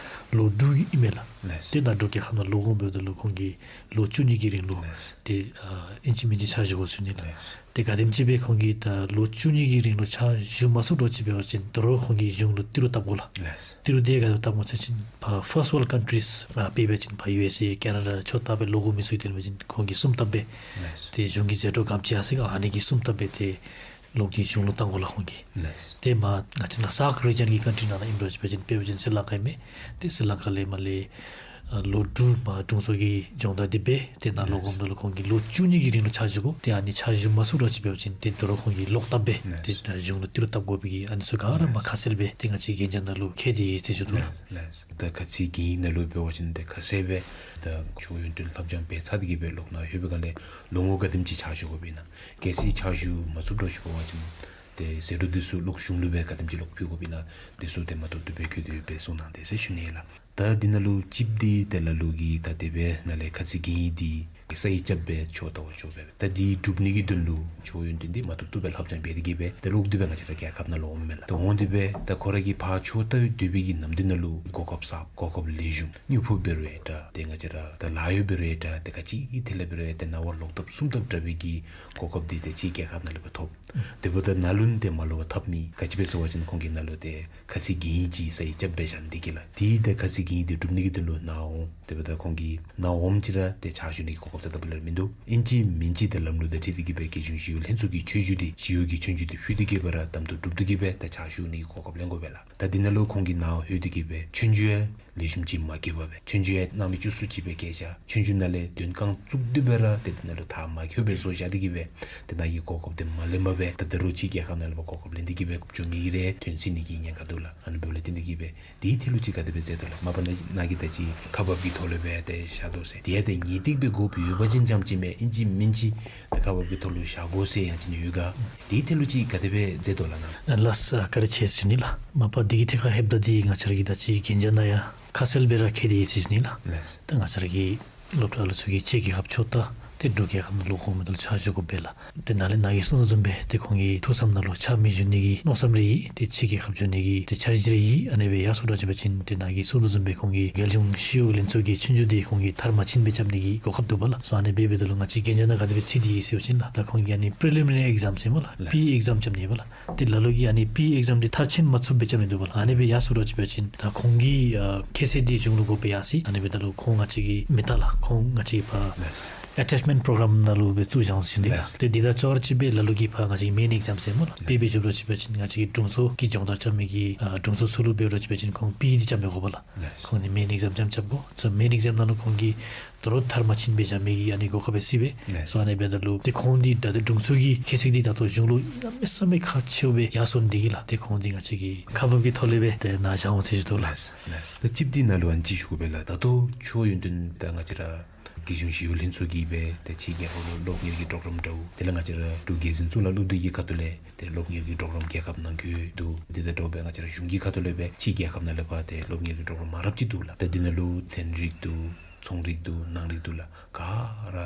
ལོ་དྲུག་གི་ཨིན་མས་ལགས། ལགས། ཏེ་ནཱ་འབྲུག་རྒྱལ་ཁབ་ནང་ལོག་འོང་འབདཝ་ད་ལུ་ཁོང་གིས་ལོ་བཅུ་གཉིས་ཀྱི་རིང་ལུ་ལགས། ཏེ་ཨ་ཨིན་ཅི་མིན་ཅི་ཕྱག་ཞུ་དགོ་ཟེར་ཞུ་ནི་ལགས། ལགས། ཏེ་ག་དེམ་ཅིག་སྦེ་ཁོང་གིས་ད་ལོ་བཅུ་གཉིས་ཀྱི་རིང་ལུ་ཕྱག་ཞུ་མ་ཚུགསཔ་འདྲཝ་ཅིག་འབད་བ་ཅིན་དོ་རུང་ཁོང་གིས་གཞུང་ལུ་ཏི་རུ་བཏབ་དགོ་ལགས། ལགས། ཏི་རུ་འདི་ག་དེ་བཏབ་དགོ་ཟེར་བ་ཅིན་ཕར་ཕཱསཊ་ཝཱལཌ་ཀཱན་ཊིསི་ཨ་དཔེ་འབད་བ་ཅིན་ཕར་ཡུ་ཨེསི་ཨེ་ཀེ་ན་ཌ་ཆོས་ལྟ་སྦེ་ལོག་འོང་མི་ཚུ་གི་དོན་འབད་བ་ཅིན་ཁོང་གིས་གསུམ་བཏབ་སྦེ། ལགས། ཏེ་གཞུང་གི་ཟད་འགྲོ་ག་དེམ་ཅིག་ཡར་སོང་ཡི་ག་ཨ་ནི་གི་གསུམ་བཏབ་སྦེ་ཏེ་ལོག་སྟེ་གཞུང་ལུ་བཏང་དགོ་ལགས་ཁོང་གིས། ལགས། ཏེ་མ་ང་བཅས་ནཱ་སཱཀ་རི་ཇཱན་གྱི་ཀཱན་ཊི་ནང་ན་ཨིནམ་འདྲཝ་ཅིག་འབད་བ་ཅིན་དཔེ་འབད་བ་ཅིན་སི་ལང་ཀ་ཨིན་མས། ཏེ་སི་ལང་ཀ་ལས་མར་ལས་ ཨ་ལོ་དྲུག་མ་དྲུང་འཚོ་གི་སྦྱོང་བརྡར་འདི་འབད། ཏེ་ནཱ་ལོག་འོངམ་ད་ལུ་ཁོང་གིས་ལོ་བཅུ་གཉིས་ཀྱི་རིང་ལུ་ཕྱག་ཞུ་དགོ། ཏེ་ཨ་ནི་ཕྱག་ཞུ་མ་ཚུགས་ར་ཅིག་འབད་བ་ཅིན་ཏེ་དོ་རུང་ཁོང་གིས་ལོག་བཏབ་སྦེ་ཏེ་ད་གཞུང་ལུ་ཏི་རུ་བཏབ་དགོ་པའི་གི་ཨ་ནི་ཚུ་ག་ར་མ་ཁ་གསལ་སྦེ་ཏེ་ང་བཅས་གན་རྒྱ་ནང་ལུ་ཁྱད་དེ་ཡོད་ཟེར་ཞུ་དོ་ལགས། ལགས། ད་ཁ་ཚིག་གི་ནང་ལུ་འབད་བ་ཅིན་ཏེ་ཁ་གསལ་སྦེ་ད་ཆོས་ཡོན་ཏན་ལྷབ་སྦྱང་འབད་ཚར་ཏེ་གི་སྦེ་ལོག་ནཱ་ལྷོད་པའི་སྒང་ལས་ལོ་ངོ་ག་དེམ་ཅིག་ཕྱག་ཞུ་དགོཔ་ཨིན་ན། གལ་སྲིད་ཕྱག་ཞུ་མ་ཚུགསཔ་འདྲཝ་ཅིག་འབད་བ་ཅིན་ཏེ་ཟད་འགྲོ་འདི་ཚུ་ལོག་གཞུང་ལུ་སྦེ་ག་དེམ་ཅིག་ལོག་ཕུལ་དགོཔ་ཨིན་ན། འདི་ཚུ་ཏེ་མ་ཐུབ་ཐུབ་སྦེ་བཀོད་དེ་ཡོད་པའི་གསུངས་གནང་དེ་ཟེར་ཞུ་ནི་ཨིན་ལགས། ད་འདི་ནང་ལུ་གཅིག་འདི་ཏེ་ལ་ལུ་གིས་ད་དེ་སྦེ་ནཱ་ལས་ཁ་ཚིག་གི་འདི་ས་ཡི་རྐྱབ་སྦེ་ཆོས་བལྟ་བར་འགྱོ་སྦེ། ད་འདི་སྒྲུབ་ནི་གི་དོན་ལུ་ཆོས་ཡོན་ཏན་འདི་མ་ཐུབ་ཐུབ་སྦེ་ལྷབ་སྦྱང་འབད་དེ་གི་སྦེ་ཏེ་ལོག་སྟེ་སྦེ་ང་བཅས་ར་རྒྱལ་ཁབ་ནང་ལུ་འོངམ་མས་ལགས། ད་འོང་སྟེ་སྦེ་ད་ཁོ་ར་གིས་ཕར་ཆོས་བལྟ་སྡོད་པའི་གི་ནམ་དུས་ནང་ལུ་གོ་སྐབས་གསརཔ་གོ་སྐབས་ལེགས་ཤོམ་དངུལ་ཕོགས་འབད་རུང་ཡང་འདྲ་ཏེ་ང་བཅས་ར་ད་ལཱ་གཡོག་འབད་རུང་ཡང་འདྲ་ཏེ་ག་ཅི་གི་ཐད་ལས་འབད་རུང་ཡང་ཏེ་ནངས་པ་ལོག་ཐབས་གསུམ་ཐབས་དྲག་པའི་གི་གོ་སྐབས་འདི་ཏེ་ཕྱི་རྒྱལ་ཁབ་ནང་ལུ་སྦེ་ཐོབ། དེ་འབདཝ་ད་ནཱ་ལུ་ཏེ་མ་ལོག་པར་ཐབས་མེད། ག་ཅི་སྦེ་ཟེར་བ་ཅིན་ཁོང་གིས་ནཱ་ལུ་ཏེ་ཁ་ཚིག་གི་ཅིག་ས་ཡི་རྐྱབ་སྦེ་བཞག་ནི་འདི་གིས་ལགས། ཏེ་ད་ཁ་ཚིག་གི་འདི་སྒྲུབ་ནི་གི་དོན་ལུ་ནཱ་འོང་། དེ་འབདཝ་ད་ཁོང་གིས་ནཱ་འོངམ་ཅིག་ར་ཏེ་ཕྱག་ཞུ་ནི་གི་གོ་སྐབས་རྩ་དང་པོ་ལས་མིན་འདུག། ཨིན་ཅི་མིན་ཅི་ཏེ་ལམ་ལུགས་དང་འཁྲིལ་ཏེ་གི་སྦེ་རྒྱལ་གཞུང་ཞི་གཡོག་ལྷན་ཚོགས་ཀྱི་ཆོས་རྒྱུགས་འདི་ཞི་གཡོག་གི་ཆོས་རྒྱུགས་འདི་ཕུལ་ཏེ་གི་སྦེ་ར་དམ་དུ་གྲུབ་ཏེ་གི་སྦེ་ཏེ་ཕྱག་ཞུ་ནི་གི་གོ་སྐབས་ལེན་དགོ་པས་ལགས། ད་འདི་ནང་ལུ་ཁོང་གིས་ནཱ་ལྷོད་དེ་གི་སྦེ་ཆོས་རྒྱུགས་ཡང་ལེགས་ཤོམ་ཅིག་མ་བཀལ་བར་སྦེ་ཆོས་རྒྱུགས་ཡང་སྣང་མེད་བཅུད་སུ་ཅིག་སྦེ་བཀལ་བཞག། ཆོས་རྒྱུགས་ནང་ལས་དོན་རྐང་བཙུགས་ཏེ་སྦེ་ར་ཏེ་འདི་ནང་ལུ་མཐའ་མ་འཁྱོལ་སྦེ་བཟོ་བཞག་སྟེ་གི་སྦེ་ཏེ་ནཱ་གི་གོ་སྐབས་འདི་མ་ལེན་པར་སྦེ་ད་ད་རུང་ཕྱི་རྒྱལ་ཁབ་ནང་ལུ་སྦེ་གོ་སྐབས་ལེན་ཏེ་གི་སྦེ་འགྱོ་མི་གི་རེ་ཐོན་སྲིད་ནི་གི་ཉེན་ཁ་འདུག་ལགས། ཨ་ནི་འབདཝ་ལས་བརྟེན་ཏེ་གི་སྦེ་དེའི་ཐད་ལུ་ཅིག་ག་དེ་སྦེ་མཛད་དོ་ལགས། མ་པ་ནཱ་ནཱ་གིས་ད་ཅི་ཁ་འབབ་ཀྱི་ཐོག་ལུ་སྦེ་ཏེ་བཞག་དོ་ཟེར། དེ་ཡང་ཏེ་ངེས་ཏིག་སྦེ་དགོཔ་ཡོད་པ་ཅིན་ཙམ་ཅིག་མས། ཨིན་ཅི་མིན་ཅི་ད་ཁ་འབབ་ཀྱི་ཐོག་ལུ་བཞག་དགོ་ཟེར་ཡང་ཅིན་ཡོད་ག། དེའི་ཐད་ལུ་ཅིག་ག་དེ་སྦེ་མཛད་དོ་ལགས་ནཱ། ལགས་སོ། བཀའ་དྲིན་ཆེ་ཟེར་ཞུ་ནི་ལགས། མ་པ་འདི་གི་ཐད་ཁར་ལྷོདཔ་ད་འདི་ང་བཅས་ར་གི་ད་ཅི་གན་རྒྱ་ནང་ཡང་ཁ་གསལ་སྦེ་ར་ཁྱད་དེ་ཡོད་ཟེར་ཞུ་ནི་ལགས། ལགས་སོ། ད་ང་བཅས་ར་གི་སློབ་གྲྭ་ལུ་ཚུ་གིས་ཕྱི་རྒྱལ་ཁབ་ཆོས་བལྟ་ཏེ་འབྲུག་རྒྱལ་ཁབ་ནང་ལོག་འོངམ་ད་ལུ་ཕྱག་ཞུ་དགོ་པས་ལགས། ཏེ་ནཱ་ལས་ནཱ་གིས་གསུངས་དོ་བཟུམ་སྦེ་ཏེ་ཁོང་གི་ཐུགས་བསམ་ནང་ལུ་ཕྱག་མི་ཞུ་ནི་གི་མནོ་བསམ་རེ་ཡོད། ཏེ་ཕྱི་རྒྱལ་ཁབ་འགྱོ་ནི་གི་ཏེ་འཆར་གཞི་རེ་ཡོད། ཨ་ནི་སྦེ་ཡར་སོང་དོ་ཅིག་འབད་བ་ཅིན་ཏེ་ནཱ་གིས་གསུངས་དོ་བཟུམ་སྦེ་ཁོང་གིས་རྒྱལ་གཞུང་ཞི་གཡོག་ལྷན་ཚོགས་ཀྱི་ཆོས་རྒྱུགས་འདི་ཁོང་གིས་མཐར་མ་ཕྱིན་སྦེ་རྐྱབ་ནི་གི་གོ་སྐབས་འདུག་པ་ལགས། སོ་ཨ་ནི་སྦེ་འབདཝ་ད་ལུ་ང་བཅས་གན་རྒྱ་ནང་ག་དེ་སྦེ་ཚུད་དེ་ཡོད་ཟེར་བ་ཅིན་ལགས། ད་ཁོང་གིས་ཨ་ནི་པི་རི་ལི་མི་ནེ་རི་ཨེག་ཛམ་ཟེར་སྨོ་ལགས། ལགས། པི་ཨི་ཨེག་ཛམ་རྐྱབ་ནི་ཡོད་པ་ལགས། ཏེ་ལ་ལུ་གིས་ཨ་ནི་པི་ཨི་ཨེག་ཛམ་འདི་མཐར་ཕྱིན་མ་ཚུགསཔ་སྦེ་རྐྱབ་ནི་འདུག་པ་ལགས། ཨ་ནི་སྦེ་ཡར་སོང་དོ་ཅིག་འབད་བ་ཅིན་ད་ཁོང་གི་ཨ་ཁྱད་ཚད་འདི་གཞུང་ལུ་དགོ་པས་ཡར་སོ་ཡི། ཨ་ནི་འབདཝ་ད་ལུ་ཁོང་ང་བཅས་ཀྱི་མི་རྟ་ལགས། ཁོང་ང་བཅས་ཕར་ལགས། ཨེ་ཊེཆ་མེནཊ་པོ་རོ་གྲམ་ནང་ལུ་སྦེ་བཙུགས་བཞག་ཟེར་ཞུ་ནི་ལགས། ཏེ་འདི་དང་ཅོག་ར་ཅིག་སྦེ་ལ་ལུ་གིས་ཕར་ང་བཅས་མེན་ཨེག་ཛམ་ཟེར་སྨོ་ལགས། པི་ཨི་སྦེ་འགྱོ་དོ་ཅིག་འབད་བ་ཅིན་ང་བཅས་ཀྱི་དྲུང་འཚོ་གི་སྦྱོང་བརྡར་རྐྱབ་མི་གི་ཨ་དྲུང་འཚོ་ཚུ་ལུ་འབད་དོ་ཅིག་འབད་བ་ཅིན་ཁོང་པི་ཨི་འདི་རྐྱབ་མི་དགོ་པ་ལགས། ལགས། ཁོང་ནི་མེན་ཨེག་ཛམ་རྐྱབ་རྐྱབ་དགོ། སོ་མེན་ཨེག་ཛམ་ནང་ལུ་ཁོང་གིས་དོ་རུང་མཐར་མ་ཕྱིན་སྦེ་བཞག་མི་གི་ཨ་ནི་གོ་སྐབས་སྦེ་སྲིད་པས། ལགས། སོ་ཨ་ནི་འབདཝ་ད་ལུ་ཏེ་ཁོང་འདི་ད་ལྟོ་དྲུང་འཚོ་གི་ཁྱད་ཚད་འདི་ད་ལྟོ་གཞུང་ལུ་གནམ་མེད་ས་མེད་ཁག་ཆེཝ་སྦེ་ཡར་སོང་ནི་འདི་གིས་ལགས། ཏེ་ཁོང་འདི་ང་བཅས་ཀྱིས་ཁ་འབབ་ཀྱི་ཐོག་ལས་སྦེ་ཏེ་ནཱ་བཞག་འོང་ཟེར་ཞུ་དོ་ལགས། ལགས། ལགས། ད་ཅིག་འདི་ནང་ལུ་ཨ་ནི་ཅིག་ཞུ་དགོ་པས་ལགས། ད་ལྟོ་ཆོས་ཡོན་ཏན་ད་ང་བཅས་ར་རྒྱལ་གཞུང་ཞི་གཡོག་ལྷན་ཚོགས་ཀྱིས་སྦེ་ཏེ་ཕྱི་རྒྱལ་ཁབ་ལུ་སློབ་གཉེར་གྱི་པོ་རོ་གྲམ་འདྲཝ་དེ་ལས་ང་བཅས་ར་འབྲུག་རྒྱལ་འཛིན་གཙུག་ལག་སློབ་སྡེ་གི་ཁ་ཐུག་ལས་ཏེ་སློབ་གཉེར་གྱི་པོ་རོ་གྲམ་རྒྱལ་ཁབ་ནང་འཁོད་འདུག། དེ་དང་འདྲཝ་སྦེ་ང་བཅས་ར་གཞུང་གི་ཁ་ཐུག་ལས་སྦེ་ཕྱི་རྒྱལ་ཁབ་ནང་ལས་ཕར་ཏེ་སློབ་གཉེར་གྱི་པོ་རོ་གྲམ་མང་རབས་ཅིག་འདུག་ལགས། ཏེ་འདི་ནང་ལུ་ཚན་རིག་འདུག། ཚོང་རིག་འདུག། ནང་རིག་འདུག་ལགས། ག་ར་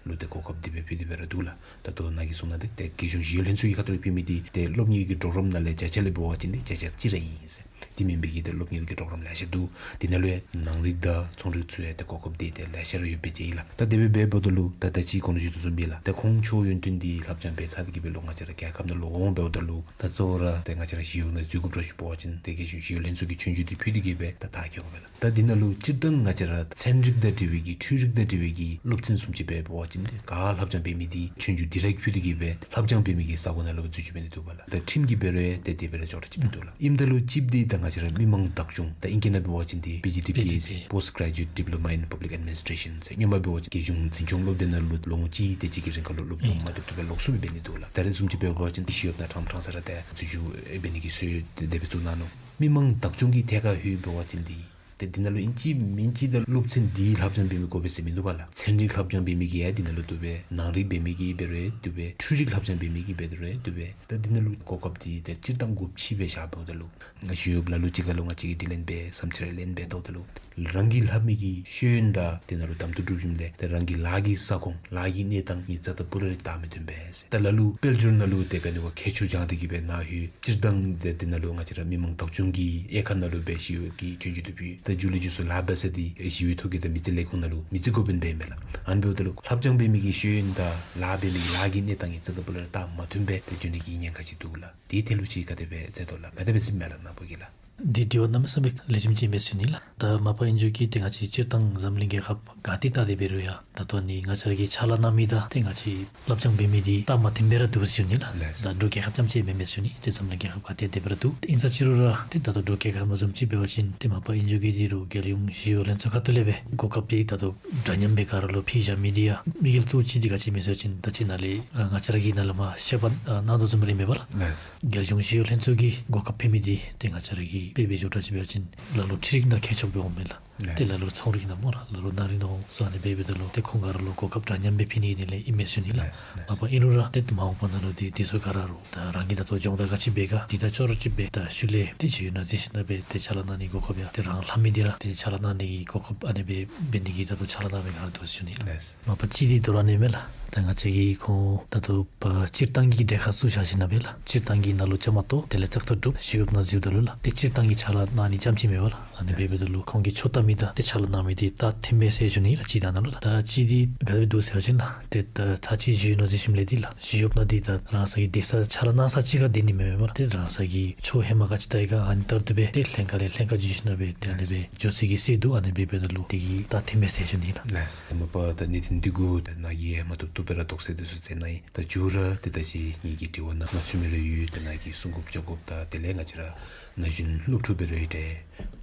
ལུ་ཏེ་གོ་སྐབས་འདི་སྦེ་ཕུལ་ཏེ་སྦེ་ར་འདུག་ལགས། ད་ལྟོ་ནཱ་གིས་གསུངས་གནང་དེ་ཏེ་རྒྱལ་གཞུང་ཞི་གཡོག་ལྷན་ཚོགས་ཀྱི་ཁ་ཐུག་ལས་ཕུལ་མི་འདི་ཏེ་སློབ་གཉེར་གྱི་པོ་རོ་གྲམ་ནང་ལས་བརྒྱ་ཆ་ལས་འབད་བ་ཅིན་ཏེ་བརྒྱ་ཆ་གཅིག་ར་ཨིན་ཟེར། དེ་མེན་པའི་གི་ཏེ་སློབ་གཉེར་གྱི་པོ་རོ་གྲམ་ལེ་ཤ་འདུག། དེ་ནང་ལུ་ཡང་ནང་རིག་དང་ཚོང་རིག་ཚུ་ཡང་ཏེ་གོ་སྐབས་འདི་ཏེ་ལེ་ཤ་ར་ཡོདཔ་སྦེ་མཇལ་ཡི་ལགས། ད་དེ་སྦེ་འབདཝ་ད་ལུ་ད་ད་ཅི་གོང་ལུ་ཞུ་དོ་བཟུམ་སྦེ་ལགས། ཏེ་ཁོང་ཆོས་ཡོན་ཏན་འདི་ལྷབ་སྦྱང་འབད་ཚར་ཏེ་གི་སྦེ་ལོག་ང་བཅས་ར་རྒྱལ་ཁབ་ནང་ལོག་འོང་འབདཝ་ད་ལུ་ད་གཙོ་བོ་ར་ཏེ་ང་བཅས་ར་ཞི་གཡོག་ནང་འཛུལ་དགོཔ་འདྲཝ་ཅིག་འབད་བ་ཅིན་ཏེ་རྒྱལ་གཞུང་ཞི་གཡོག་ལྷན་ཚོགས་ཀྱི་ཆོས་རྒྱུགས་འདི་ཕུལ་ཏེ་གི་སྦེ་ད་མཐར་འཁྱོལ་དགོ་པས་ལགས། ད་འདི་ནང་ལུ་སྤྱིར་བཏང་ང་བཅས་ར་ཚན་རིག་དང་འབྲེལ་བའི་གི་འཕྲུལ་རིག་དང་འབྲེལ་བའི་གི་སློབ་ཚན་བཟུམ་ཅིག་སྦེ་འབད་བ་ཅིན་ཏེ་ག་ལྷབ་སྦྱང་འབད་མི་འདི་ཆོས་རྒྱུགས་འདི་ར་གིས་ཕུལ་ཏེ་གི་སྦེ་ལྷབ་སྦྱང་འབད་མི་གི་ས་གོ་ནང་ལུ་འཛུལ་ཅི་འབད་ནི་འདུག་པ་ལགས། ད་ཁྲིམས་ཀྱིས་འབད་རུང་ཡང་ཏེ་དེ་སྦེ་ར་ཅོག་ར་ཅིག་འབད་ནི་འདུག་ལགས། ཨིནམ་ད་ལུ་ཅིག་འདི་ད་ང་བཅས་ར་མི་མང་བདག་སྐྱོང་ད་ཨིང་སྐད་ནང་འབད་བ་ཅིན་ཏེ་པི་ཇི་ཌི་པི་ཨེ་ཟེར་པི་ཇི་ཌི་པི་ཨེ། Post Graduate Diploma in Public Administration ཟེར། སྔོན་མ་འབད་བ་ཅིན་རྒྱལ་གཞུང་འཛིན་སྐྱོང་སློབ་སྡེ་ནང་ལུ་ལོ་ངོ་གཅིག་དེ་ཅིག་གི་རིང་ཁར་ལུ་སློབ་སྦྱོང་མ་ཐུབ་ཐུབ་སྦེ་ལོག་སོང་སྦེ་འབད་ནི་འདུག་ལགས། ད་རེས་བཟུམ་ཅིག་འབད་བ་ཅིན་ཏེ་ཞི་གཡོག་ནང་ཕྲང་ཕྲང་ས་ར་ཏེ་འཛུལ་ཞུགས་འབད་ནི་གི་སྲོལ་དེ་སྦེ་བཙུགས་གནང་ནུག། མི་མང་བདག་སྐྱོང་གི་ཐད་ཁར་ལྷོད་འབད་བ་ཅིན་འདི་ཏེ་འདི་ནང་ལུ་ཨིན་ཅི་མིན་ཅི་ད་སློབ་ཚན་འདི་ལྷབ་སྦྱང་འབད་མི་དགོ་པས་ཟེར་མིན་འདུག་པ་ལགས། ཚན་རིག་ལྷབ་སྦྱང་འབད་མི་གིས་ཡང་འདི་ནང་ལུ་འདུག་པས། ནང་རིག་འབད་མི་གིས་འབད་རུང་འདུག་པས། འཕྲུལ་རིག་ལྷབ་སྦྱང་འབད་མི་གིས་འབད་རུང་འདུག་པས། ད་འདི་ནང་ལུ་གོ་སྐབས་འདི་ཏེ་སྤྱིར་བཏང་དགོཔ་ཅིག་སྦེ་བཞག་འབདཝ་ད་ལུ་ང་ཞུ་ཡོདཔ་ལ་ལུ་ཅིག་ཁར་ལུ་ང་བཅས་ཀྱིས་དྲི་ལན་འབད་བསམ་འཆར་ལེན་འབད་བལྟཝ་ད་ལུ་རང་གིས་ལྷབ་མི་གི་ཤེས་ཡོན་དང་དེ་ནང་ལུ་གདམ་འཐུ་གྲུབ་ཞིནམ་ལས་ཏེ་རང་གི་ལཱ་གི་ས་ཁོངས་ལཱ་གི་གནས་སྟངས་གཉིས་རྩ་དང་པོ་ར་ཏེ་མི་མཐུན་པས། ད་ལ་ལུ་དཔལ་འབྱོར་ནང་ལུ་ཏེ་ག་ནི་བ་ཁྱད་ཆོས་སྦྱང་སྟེ་གི་སྦེ་ནཱ་ལྷོད། སྤྱིར་བཏང་ཏེ་འདི་ནང་ལུ་ང་བཅས་ར་མི་མང་བདག་སྐྱོང་གི་དབྱེ་ཁག་ནང་ལུ་སྦེ་ཞི་གཡོག་གི་ཆོས་རྒྱུགས་འདི་ཕུལ། ད་མཇུག་ལས་མཇུག་སུ་ལཱ་འབད་ས་འདི་ཞི་གཡོག་ཐོག་གི་ད་མི་རྩིས་ལས་ཁུངས་ནང་ལུ་མི་རྩིས་འགོ་དཔོན་འབད་མས་ལགས། ཨ་ནི་འབདཝ་ད་ལུ་ལྷབ་སྦྱང་འབད་མི་གི་ཤེས་ཡོན་དང་ལཱ་འབད་མི་གི་ལཱ་གི་གནས་སྟངས་གཉིས་རྩ་དང་པོ་ར་ཏེ་མ་མཐུན་པས། ཏེ་འགྱོ་ནི་གི་ཉེན་ཁ་ཅིག་འདུག་ལགས། དེའི་ཐད་ལུ་ཅིག་ག་དེ་སྦེ་མཛད་དོ་ལགས། ག་དེ་སྦེ་གཟིགས་མས་ལགས་ནཱ་བུ་གིས་ལགས། འདི་དྲི་བ་གནམ་མེད་ས་མེད་ལེགས་ཤོམ་ཅིག་ཨིན་མས་ཟེར་ཞུ་ནི་ལགས། ད་མ་པ་ཨིན་ཞུ་གི་ཏེ་ང་བཅས་སྤྱིར་བཏང་འཛམ་གླིང་རྒྱལ་ཁབ་ག་ཏེ་ད་དེ་འབད་རུང་ཡང་ད་ལྟོ་ནི་ང་བཅས་ར་གི་ཕྱག་ལཱ་གནང་མི་དང་ཏེ་ང་བཅས་སླབ་སྦྱང་འབད་མི་འདི་རྟགས་མ་མཐུན་སྦེ་ར་འདུག་ཟེར་ཞུ་ནི་ལགས། ལགས། ད་འབྲུག་རྒྱལ་ཁབ་རྐྱངམ་ཅིག་མེན་མས་ཟེར་ཞུ་ནི། ཏེ་འཛམ་གླིང་རྒྱལ་ཁབ་ག་ཏེ་དེ་འབད་རུང་འདུག། ཏེ་ཨིན་ས་ཅི་རུང་ར་ཏེ་ད་ལྟོ་འབྲུག་རྒྱལ་ཁབ་བཟུམ་ཅིག་འབད་བ་ཅིན་ཏེ་མ་པ་ཨིན་ཞུ་གི་འདི་རུང་རྒྱལ་གཞུང་ཞི་གཡོག་ལྷན་ཚོགས་ཁ་ཐུག་ལས་སྦེ་གོ་སྐབས་འདི་ད་ལྟོ་འདྲ་མཉམ་སྦེ་ག་ར་ལུ་ཕུལ་བཞག་མི་འདི་ཡང་དམིགས་ཡུལ་གཙོ་བོ་ཅིག་འདི་ག་ཅི་མས་ཟེར་བ་ཅིན་ད་ཅི་ནཱ་ལས་ཨ་ང་བཅས་ར་གི་ནཱ་ལས་མར་བཤད་པ་ཨ་གནང་དོ་བཟུམ་ར་ཨིན་མས་པ་ལགས། ལགས། རྒྱལ་གཞུང་ཞི་གཡོག་ལྷན་ཚོགས་ཀྱིས་གོ་སྐབས་ཕུལ་མི་འདི་ཏེ་ང་བཅས་ར་གི་དཔེ་འབད་བཞག་དྲགས་ཅིག་འབད་བ་ཅིན་ལ་ལུ་འཕྲུལ་རིག་ནང་མཁས་མཆོག་སྦེ་འོང་མས་ལགས། ལགས། ཏེ་ལ་ལུ་ཚོང་རིག་ནང་སྨོ་ལགས། ལ་ལུ་ནང་རིག་ནང་འོང་སོང་། ཨ་ནི་འབད་འབདཝ་ད་ལུ་ཏེ་ཁོང་ག་ར་ལུ་གོ་སྐབས་འདྲ་མཉམ་སྦེ་ཕུལ་ནི་འདི་ལས་ཨིན་མས་ཟེར་ཞུ་ནི་ལགས། ལགས། ལགས། མ་པ་ཨིན་རུང་ར་ཏེ་མ་འོངས་པ་ནང་ལུ་ཏེ་དེ་ཚུ་ག་ར་རུང་ད་རང་གིས་ད་ལྟོ་སྦྱོང་བརྡར་ག་ཅི་འབད་ག་འདི་ད་ཅོག་ར་ཅིག་སྦེ་ད་ཤུལ་ལས་ཏེ་ཇི་ཡོད་ན་གཟིགས་ཞིནམ་སྦེ་ཏེ་ཕྱག་ལཱ་གནང་ནི་གོ་སྐབས་ཡང་ཏེ་རང་ལྷབ་མི་འདི་ར་ཏེ་ཕྱག་ལཱ་གནང་ནི་གི་གོ་སྐབས་ཨ་ནི་སྦེ་འབད་ནི་གི་ད་ལྟོ་ཕྱག་ལཱ་གནང་མི་ག་ར་འདུག་ཟེར་ཞུ་ནི་ལགས། ལགས། མ་པ་གཅིག་འདི་དོ་རུང་ཨ་ནི་མས་ལགས། ད་ང་བཅས་ཀྱིས་ཁོང་ད་ལྟོ་པ་སྤྱིར་བཏང་གི་གྲལ་ཁར་བཙུགས་བཞག་ཞིནམ་སྦེ་ལགས། སྤྱིར་བཏང་གི་ནང་ལུ་བཅའ་མར་གཏོགས་དེ་ལས་བཙག་འཐུ་གྲུབ་ཞི་གཡོག་ནང་འཛུལཝ་ད་ལུ་ལགས། ཏེ་སྤྱིར་བཏང་གི་ཕྱག་ལཱ་གནང་ནི་རྐྱངམ་ཅིག་མེན་པ་ལགས། ཨ་ནི་འབད་འབདཝ་ད་ལུ་ཁོང་གིས་ཆོས་བསྟན་མི་དང་ཏེ་ཕྱག་ལཱ་གནང་མི་འདི་ད་མཐུན་མས་ཟེར་ཞུ་ནི་ལགས། སྤྱིར་བཏང་ནང་ལུ་ལགས། ད་གཅིག་འདི་ག་དེ་སྦེ་འདུག་ཟེར་བ་ཅིན་ལགས། ཏེ་ད་ཚར་གཅིག་ཞི་གཡོག་ནང་འཛུལ་ཞིནམ་ལས་འདི་ལགས། ཞི་གཡོག་ནང་འདི་ད་རང་སོ་གི་སྡོད་ས་ཕྱག་ལཱ་གནང་ས་ཅིག་ཁར་སྡོད་ནི་མེན་མས་པ་ལགས། ཏེ་རང་སོ་གི་ཆོས་ཧེ་མ་ག་ཅི་ལྟ་ཡི་ག་ཨ་ནི་ལྟར་དུ་སྦེ་ཏེ་ལྷན་ཁག་ལས་ལྷན་ཁག་འཛུལ་ཞིནམ་སྦེ་ཏེ་ཨ་ནི་སྦེ་འགྱོ་ས་གི་སྲོལ་འདུག། ཨ་ནི་འབད་འབདཝ་ད་ལུ་འདི་གིས་ད་མཐུན་མས་ཟེར་ཞུ་ནི་ལགས། ལགས། མ་པ་ད་གནད་དོན་འདི་གུ་ད་ནཱ་གིས་མ་བཏུབ་བཏུབ་སྦེ་ར་དོགས་སེལ་འདི་ཚུ་མཛད་གནང་ཡི། ད་མཇུག་ར་ཏེ་ད་ཅི་ངེ་གི་དྲི་བ་ནང་མ་ཚུད་མི་རེ་ཡོད། ད་ནཱ་གིས་གསུང་དགོཔ་བརྗོད་དགོཔ་དང་དེ་ལས་ང་བཅས་ར་ན་གཞོན་སློབ་ཕྲུག་འབད་རུང་ཡང་འདྲ་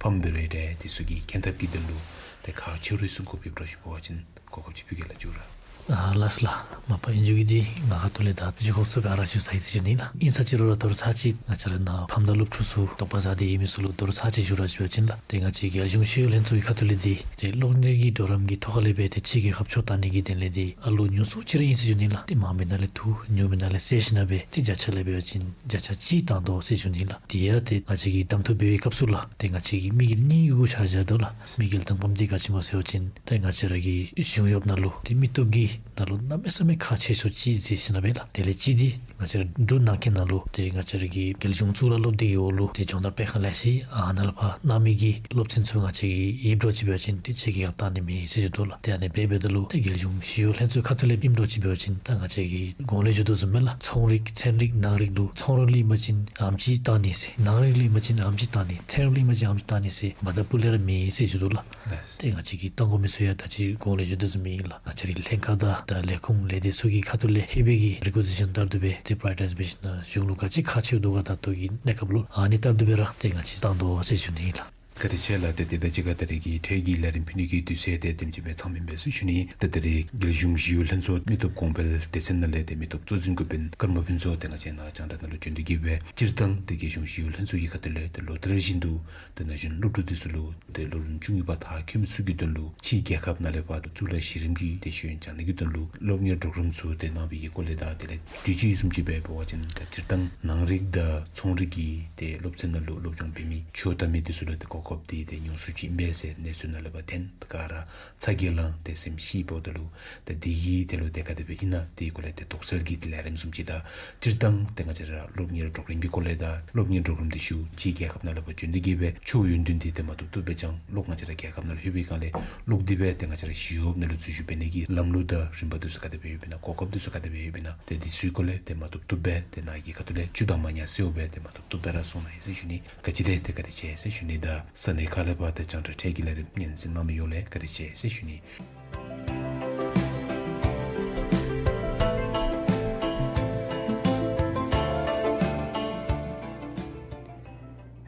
ཕམ་འབད་རུང་ཡང་འདྲ་དེ་ཚུ་གིས་མཁྱེན་ཐབས་ཀྱི་དོན་ལུ་ཏེ་ཁག་ཆེ་རུང་གསུང་དགོཔ་ཡོདཔ་འདྲཝ་ཅིག་འབད་བ་ཅིན་གོ་སྐབས་ཅིག་ཕུལ་གེ་ལགས། མཇུག་ར། ཨ་ལགས་ལགས། མ་པ་ཨིན་ཞུ་གི་འདི་ང་ཁ་ཐུག་ལས་ད་ཞུ་དགོཔ་ཚུ་ག་ར་ཞུ་ཚར་ཡི་ཟེར་ཞུ་ནི་ལགས། ཨིན་ས་ཅི་རུང་ར་དོ་རུང་ཚར་གཅིག་ང་བཅས་ར་ནཱ་ཕམ་དང་སློབ་ཕྲུག་ཚུ་དོགས་པ་ཟ་སྟེ་ཡོད་མི་ཚུ་ལུ་དོ་རུང་ཚར་གཅིག་ཞུ་ར་ཅིག་འབད་བ་ཅིན་ལགས། ཏེ་ང་བཅས་རྒྱལ་གཞུང་ཞི་གཡོག་ལྷན་ཚོགས་ཀྱི་ཁ་ཐུག་ལས་འདི་ཏེ་སློབ་གཉེར་གྱི་གྲོགས་རམ་གྱི་ཐོག་ཁ་ལས་སྦེ་ཏེ་ཕྱི་རྒྱལ་ཁབ་ཆོས་བསྟན་ནི་གི་དོན་ལས་འདི་ཨ་ལོ་ཉུང་སུ་ཅིག་ར་ཨིན་ཟེར་ཞུ་ནི་ལགས། ཏེ་མང་མི་ནང་ལས་བསྡུ་ཉུང་མི་ནང་ལས་བསལ་ཞིནམ་སྦེ་ཏེ་བརྒྱ་ཆ་ལས་འབད་བ་ཅིན་བརྒྱ་ཆ་གཅིག་བཏང་དོ་ཟེར་ཞུ་ནི་ལགས། དེ་ཡང་ཏེ་ང་བཅས་ཀྱིས་གདམ་འཐུ་འབད་བའི་སྐབས་སུ་ལགས། ཏེ་ང་བཅས་ཀྱིས་དམིགས་ཡུལ་གཉིས་ཀྱི་སྒོ་ཕྱེ་བཞག་དོ་ལགས། དམིགས་ཡུལ་དང་པམ་འདི་ག་ཅི་སྨོ་ཟེར་བ་ཅིན་ཏེ་ང་བཅས་ར་གི་གཞུང་གཡོགཔ་ནང་ལུ་ཏེ་མི་སྟོབས་ཀྱི་ནང་ལུ་གནམ་མེད་ས་མེད་ཁག་ཆེ་ཤོས་ཅིག་ཟེར་ཞིནམ་སྦེ་ལགས། དེ་ལས་གཅིག་འདི་ང་བཅས་ར་འབྲུག་ནང་འཁོད་ནང་ལུ་ཏེ་ང་བཅས་ར་གི་རྒྱལ་གཞུང་གཙུག་ལག་སློབ་སྡེ་གི་འོག་ལུ་ཏེ་སྦྱོང་བརྡར་སྤེལ་ཁང་ལེ་ཤ་ཨ་ནཱ་ལས་ཕར་གནང་མི་གི་སློབ་ཚན་ཚུ་ང་བཅས་ཀྱིས་ཡིབ་འགྱོ་ཅིག་འབད་བ་ཅིན་ཏེ་ཕྱི་རྒྱལ་ཁབ་བཏང་ནི་མེད་ཟེར་ཞུ་དོ་ལགས། ཏེ་ཨ་ནི་འབད་འབདཝ་ད་ལུ་ཏེ་རྒྱལ་གཞུང་ཞི་གཡོག་ལྷན་ཚོགས་ཁ་ཐུག་ལས་ཡིབ་འགྱོ་ཅིག་འབད་བ་ཅིན་ད་ང་བཅས་ཀྱིས་གོང་ལས་ཞུ་དོ་བཟུམ་སྦེ་ལགས། ཚོང་རིག་ཚན་རིག་ནང་རིག་ལུ་ཚོང་རིག་ལུ་ཨིན་པ་ཅིན་ཨེམ་ཅིག་བཏང་ནི་ཟེར། ནང་རིག་ལུ་ཨིན་པ་ཅིན་ཨེམ་ཅིག་བཏང་ནི། ཚན་རིག་ལུ་ཨིན་པ་ཅིན་ཨེམ་ཅིག་བཏང་ནི་ཟེར་མ་བཏུབ་སྤུ་ལས་ར་མེད་ཟེར་ཞུ་དོ་ལགས། ལགས། ཏེ་ང་བཅས་ཀྱིས་བཏང་དགོ་མི་ཚུ་ཡང་ད་ཅི་གོང་ལས་ཞུ་དོ་བཟུམ་སྦེ་ཨིན་ལགས། ང་བཅས་རའི་ལྷན་ཁག་དང་ད་ལས་ཁུངས་ལས་སྡེ་ཚུ་གི་ཁ་ཐུག་ལས་ཧེ་བག་གི་རི་ཀུ་ཛི་ཤཱན་ལྟར་དུ་སྦེ་ཏེ་པ་རའི་ཡོ་ཊའིཛ་འབད་ཞིནམ་གཞུང་ལུ་ག་ཅི་ཁག་ཆེཝ་འདུག་ག་ད་ལྟོ་གི་གནས་སྐབས་ལུ་ཨ་ནི་ལྟར་དུ་སྦེ་ར་ཏེ་ང་བཅས་བཏང་དོ་ཟེར་ཞུ་ནི་ཨིན་ལགས། བཀའ་དྲིན་ཆེ་ལགས། ཏེ་ཏེ་ད་ཅི་ཁ་ད་རེས་ཀྱི་འཕྲལ་གྱི་ལས་རིམ་ཕུལ་ནི་གི་དུས་ཚོད་དེ་དེམ་ཅིག་སྦེ་ཚང་མི་ཨིན་པས་ཟེར་ཞུ་ནི། ད་ད་རེས་རྒྱལ་གཞུང་ཞི་གཡོག་ལྷན་ཚོགས་མི་སྟོབས་གོང་འཕེལ་སྡེ་ཚན་ནང་ལས་ཏེ་མི་སྟོབས་གཙོ་འཛིན་འགོ་དཔོན་ཀརྨ་ཕུན་ཚོགས་ཏེ་ང་བཅས་ནཱ་རྒྱང་བསྒྲགས་ནང་ལུ་བྱོན་ཏེ་གིས་སྦེ་སྤྱིར་བཏང་ཏེ་རྒྱལ་གཞུང་ཞི་གཡོག་ལྷན་ཚོགས་ཀྱི་ཁ་ཐུག་ལས་ཏེ་ལོ་ལྟར་བཞིན་དུ་ཏེ་ན་གཞོན་སློབ་ཕྲུག་འདི་ཚུ་ལུ་ཏེ་སློབ་རིམ་བཅུ་གཉིས་པ་མཐར་འཁྱོལ་མི་ཚུ་གི་དོན་ལུ་ཕྱི་རྒྱལ་ཁབ་ནང་ལས་ཕར་གཙུག་ལག་གཞི་རིམ་གྱི་ཏེ་ཤེས་ཡོན་སྦྱང་ནི་གི་དོན་ལུ་སློབ་གཉེར་གྲོགས་རམ་ཚུ་ཏེ་གནང་བའི་གི་སྐོར་ལས་དང་དེ་ལས་དུས་ཅི་བཟུམ་ཅིག་སྦེ་འབད་བ་ཅིན་ད་སྤྱིར་བཏང་ནང་རིག་དང་ཚོང་རིག་གི་ཏེ་སློབ་ཚན་ནང་ལུ་སློབ་སྦྱོང་འབད་མི་ཆོས་བསྟན་མི་འདི་ཚུ་ལུ་ཏེ་གོ་སྐབས་འདི་ཏེ་ཉུང་སུ་ཅིག་ཨིན་པས་ཟེར་གནས་ཚུལ་ནང་ལས་ཕར་ཐོན། ད་ག་ར་ཚ་གྱང་ལངས་ཏེ་སེམས་ཤི་འབདཝ་ད་ལུ་ད་འདི་གི་དོན་ལུ་ཏེ་ག་དེ་སྦེ་ཨིན་ན་དེའི་སྐོར་ལས་ཏེ་དོགས་སེལ་གྱི་ལས་རིམ་བཟུམ་ཅིག་དང་སྤྱིར་བཏང་ཏེ་ང་བཅས་ར་སློབ་གཉེར་གྲོགས་རམ་གྱི་སྐོར་ལས་དང་སློབ་གཉེར་གྲོགས་རམ་འདི་ཚུ་ཕྱི་རྒྱལ་ཁབ་ནང་ལས་ཕར་བྱོན་ཏེ་གིས་སྦེ་ཆོས་ཡོན་ཏན་འདི་ཏེ་མ་ཐོབ་ཐོབ་སྦེ་ཅིག་ལོག་ང་བཅས་ར་རྒྱལ་ཁབ་ནང་ལུ་ལྷོད་པའི་སྒང་ལས་ལོག་སྟེ་སྦེ་ཏེ་ང་བཅས་ར་ཞི་གཡོགཔ་ནང་ལུ་འཛུལ་ཞུགས་འབད་ནི་གི་ལམ་ལུགས་དང་རིམ་པ་འདི་ཚུ་ག་དེ་སྦེ་ཡོདཔ་ཨིན་ན་གོ་སྐབས་འདི་ཚུ་ག་དེ་སྦེ་ཡོདཔ་ཨིན་ན་ཏེ་འདི་ཚུ་སྐོར་ལས་ཏེ་མ་ཐོབ་ཐོབ་སྦེ་ཏེ་ནཱ་གི་ཁ་ཐུག་ལས་ཇུས་དང་མ་ཉམས་གསལ་བོ་སྦེ་ཏེ་མ་ཐོབ་ཐོབ་སྦེ་ར་གསུང་གནང་ཡི་ཟེར་ཞུ་ནི། ག་ཅི་ཏེ་ཏེ་བཀའ་དྲིན་ཆེ་ཟེར་ཞུ་ནི་དང་ས་གནས་ཁག་ལས་ཕར་ཏེ་རྒྱང་བསྒྲགས་འཕྲལ་གྱི་ལས་རིམ་སྙན་གསན་གནང་མི་ཡོངས་ལས་བཀའ་དྲིན་ཆེ་ཟེར་ཞུ་ནི།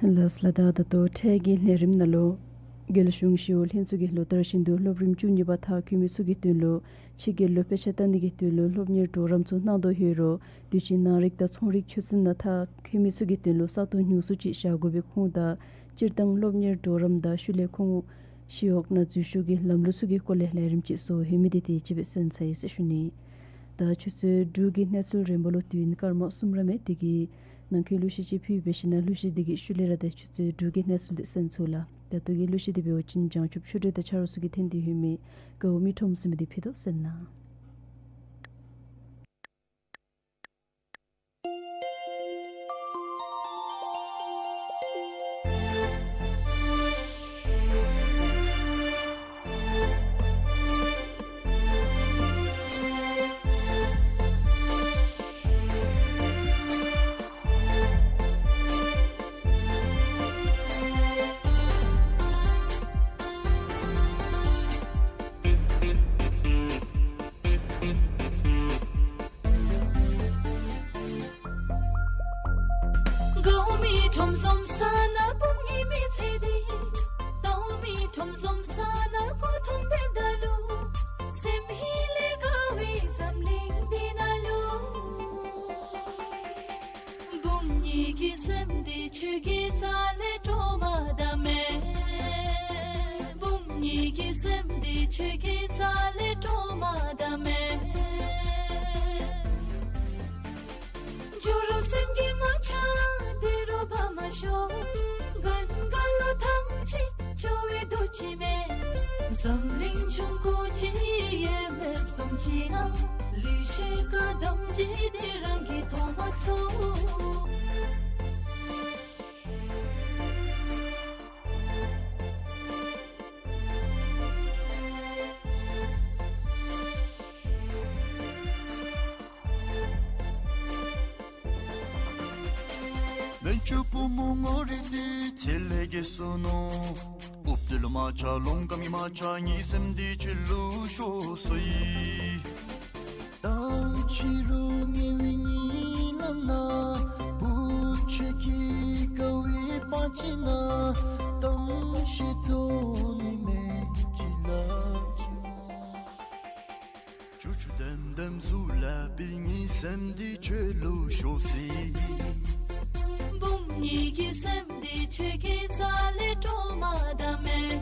ལགས་ལགས། ད་ད་ལྟོ་འཕྲལ་གྱི་ལས་རིམ་ནང་ལུ་རྒྱལ་གཞུང་ཞི་གཡོག་ལྷན་ཚོགས་ཀྱིས་ལོ་ལྟར་བཞིན་དུ་སློབ་རིམ་བཅུ་གཉིས་པ་མཐར་འཁྱོལ་མི་ཚུ་གི་དོན་ལུ་ཕྱི་རྒྱལ་ལུ་དཔེ་ཆ་ལྟ་ནི་གི་དོན་ལུ་སློབ་གཉེར་གྲོགས་རམ་ཚུ་གནང་དོ་ཡོད་རུང་དུས་ཅི་ནང་རིག་དང་ཚོང་རིག་ཆོས་ཚན་ནང་མཐར་འཁྱོལ་མི་ཚུ་གི་དོན་ལུ་ས་སྟོང་ཉུང་སུ་ཅིག་བཞག་དགོ་པའི་ཁུངས་དང་སྤྱིར་བཏང་སློབ་གཉེར་གྲོགས་རམ་དང་ཤུལ་ལས་ཁོང་ཞི་གཡོག་ནང་འཛུལ་ཞུགས་ཀྱི་ལམ་ལུགས་ཚུ་གི་སྐོར་ལས་ལས་རིམ་ཅིག་བཟོ་ཡོད་མི་འདི་དེ་ཅིག་སྦེ་གསན་ཚར་ཡི་ཟེར་ཞུ་ནི། ད་ཆུ་ཚོད་དྲུག་གི་གནས་ཚུལ་རིམ་པ་ལུ་དུས་ཡུན་སྐར་མ་གསུམ་ར་མས། དེ་གི་ནང་འཁོད་གླུ་གཞས་ཅིག་ཕུལ་བའི་ཤུལ་ལས་གླུ་གཞས་འདི་གི་ཤུལ་ལས་ར་ད་ཆུ་ཚོད་དྲུག་གི་གནས་ཚུལ་འདི་གསན་ཚུགས་ལགས། ད་ལྟོ་གི་གླུ་གཞས་འདི་འབད་བ་ཅིན་བྱང་ཆུབ་ཆོས་སྒྲོན་དང་ཆ་རོགས་ཚུ་གིས་འཐེན་ཏེ་ཡོད་མི་དགའ་བོ་མི་ཁྲོམ་ཟེར་མི་འདི་ཕུལ་དོ། གསན་གནང་། ཁྲོམ་གཞུང་ས་ནང་བུམོ་ངེའི་མི་ཚེ་འདི། ལྟོ་མེད་ཁྲོམ་གཞུང་ས་ནང་མགུ་འཐོམ་སྡོདཔ་ད་ལུ། སེམས་ཧིང་ལས་དགའ་བའི་འཛམ་གླིང་འདི་ནང་ལུ། བུམོ་ངེའི་སེམས་འདི་ཁྱོད་ཀྱི་རྩ་ལས་སྤྲོ་མ་ད་མེད། བུམོ་ངེའི་སེམས་འདི་ཁྱོད་ཀྱི་རྩ་ལས་སྤྲོ་མ་ད་མེད། འགྱུར་རོ་སེམས་ཀྱི་མ་ཆ་འདི་རུ་བབས་མ་ཤོག། རྒན་རྒས་ལོ་ཐམས་ཅད་སྐྱོ་བའི་དུས་ཅིག་མེད། འཛམ་གླིང་འབྱུང་ཁུངས་ཅིག་ཡོད་མེདཔ་བཟུམ་ཅིག་ན། ལུས་ཤེས་དགའ་དམ་བཅས་འདི་རང་གིས་མཐོང་མ་ཚུགས། ལན་ཆུ་བུ་མོ་ངོ་རིས་འདི་ཚེ་ལས་རྒས་སོ་ནུག། འུབ་དེ་ལུ་མ་ཆ་ལོང་ཀ་མི་མ་ཆ་ངེའི་སེམས་འདི་ཁྱོད་ལུ་ཤོར་སོ་ཡི། གཏམ་ཅི་རུང་ངལ་བའི་གཉིད་ལམ་ན། བུ་ཁྱོད་ཀྱི་དགའ་བའི་པང་ཅིག་ན། གཏམ་བཤད་ཚུགས་ནི་མེད་ཅི་ལགས། ཆུ་ཆུ་དམ་དམ་གཟུགས་ལ་བབས་པའི་ངེའི་སེམས་འདི་ཁྱོད་ལུ་ཤོར་སོ་ཡི། བུམོ་ངེའི་སེམས་འདི་ཁྱོད་ཀྱི་རྩ་ལས་སྤྲོ་མ་ད་མེད།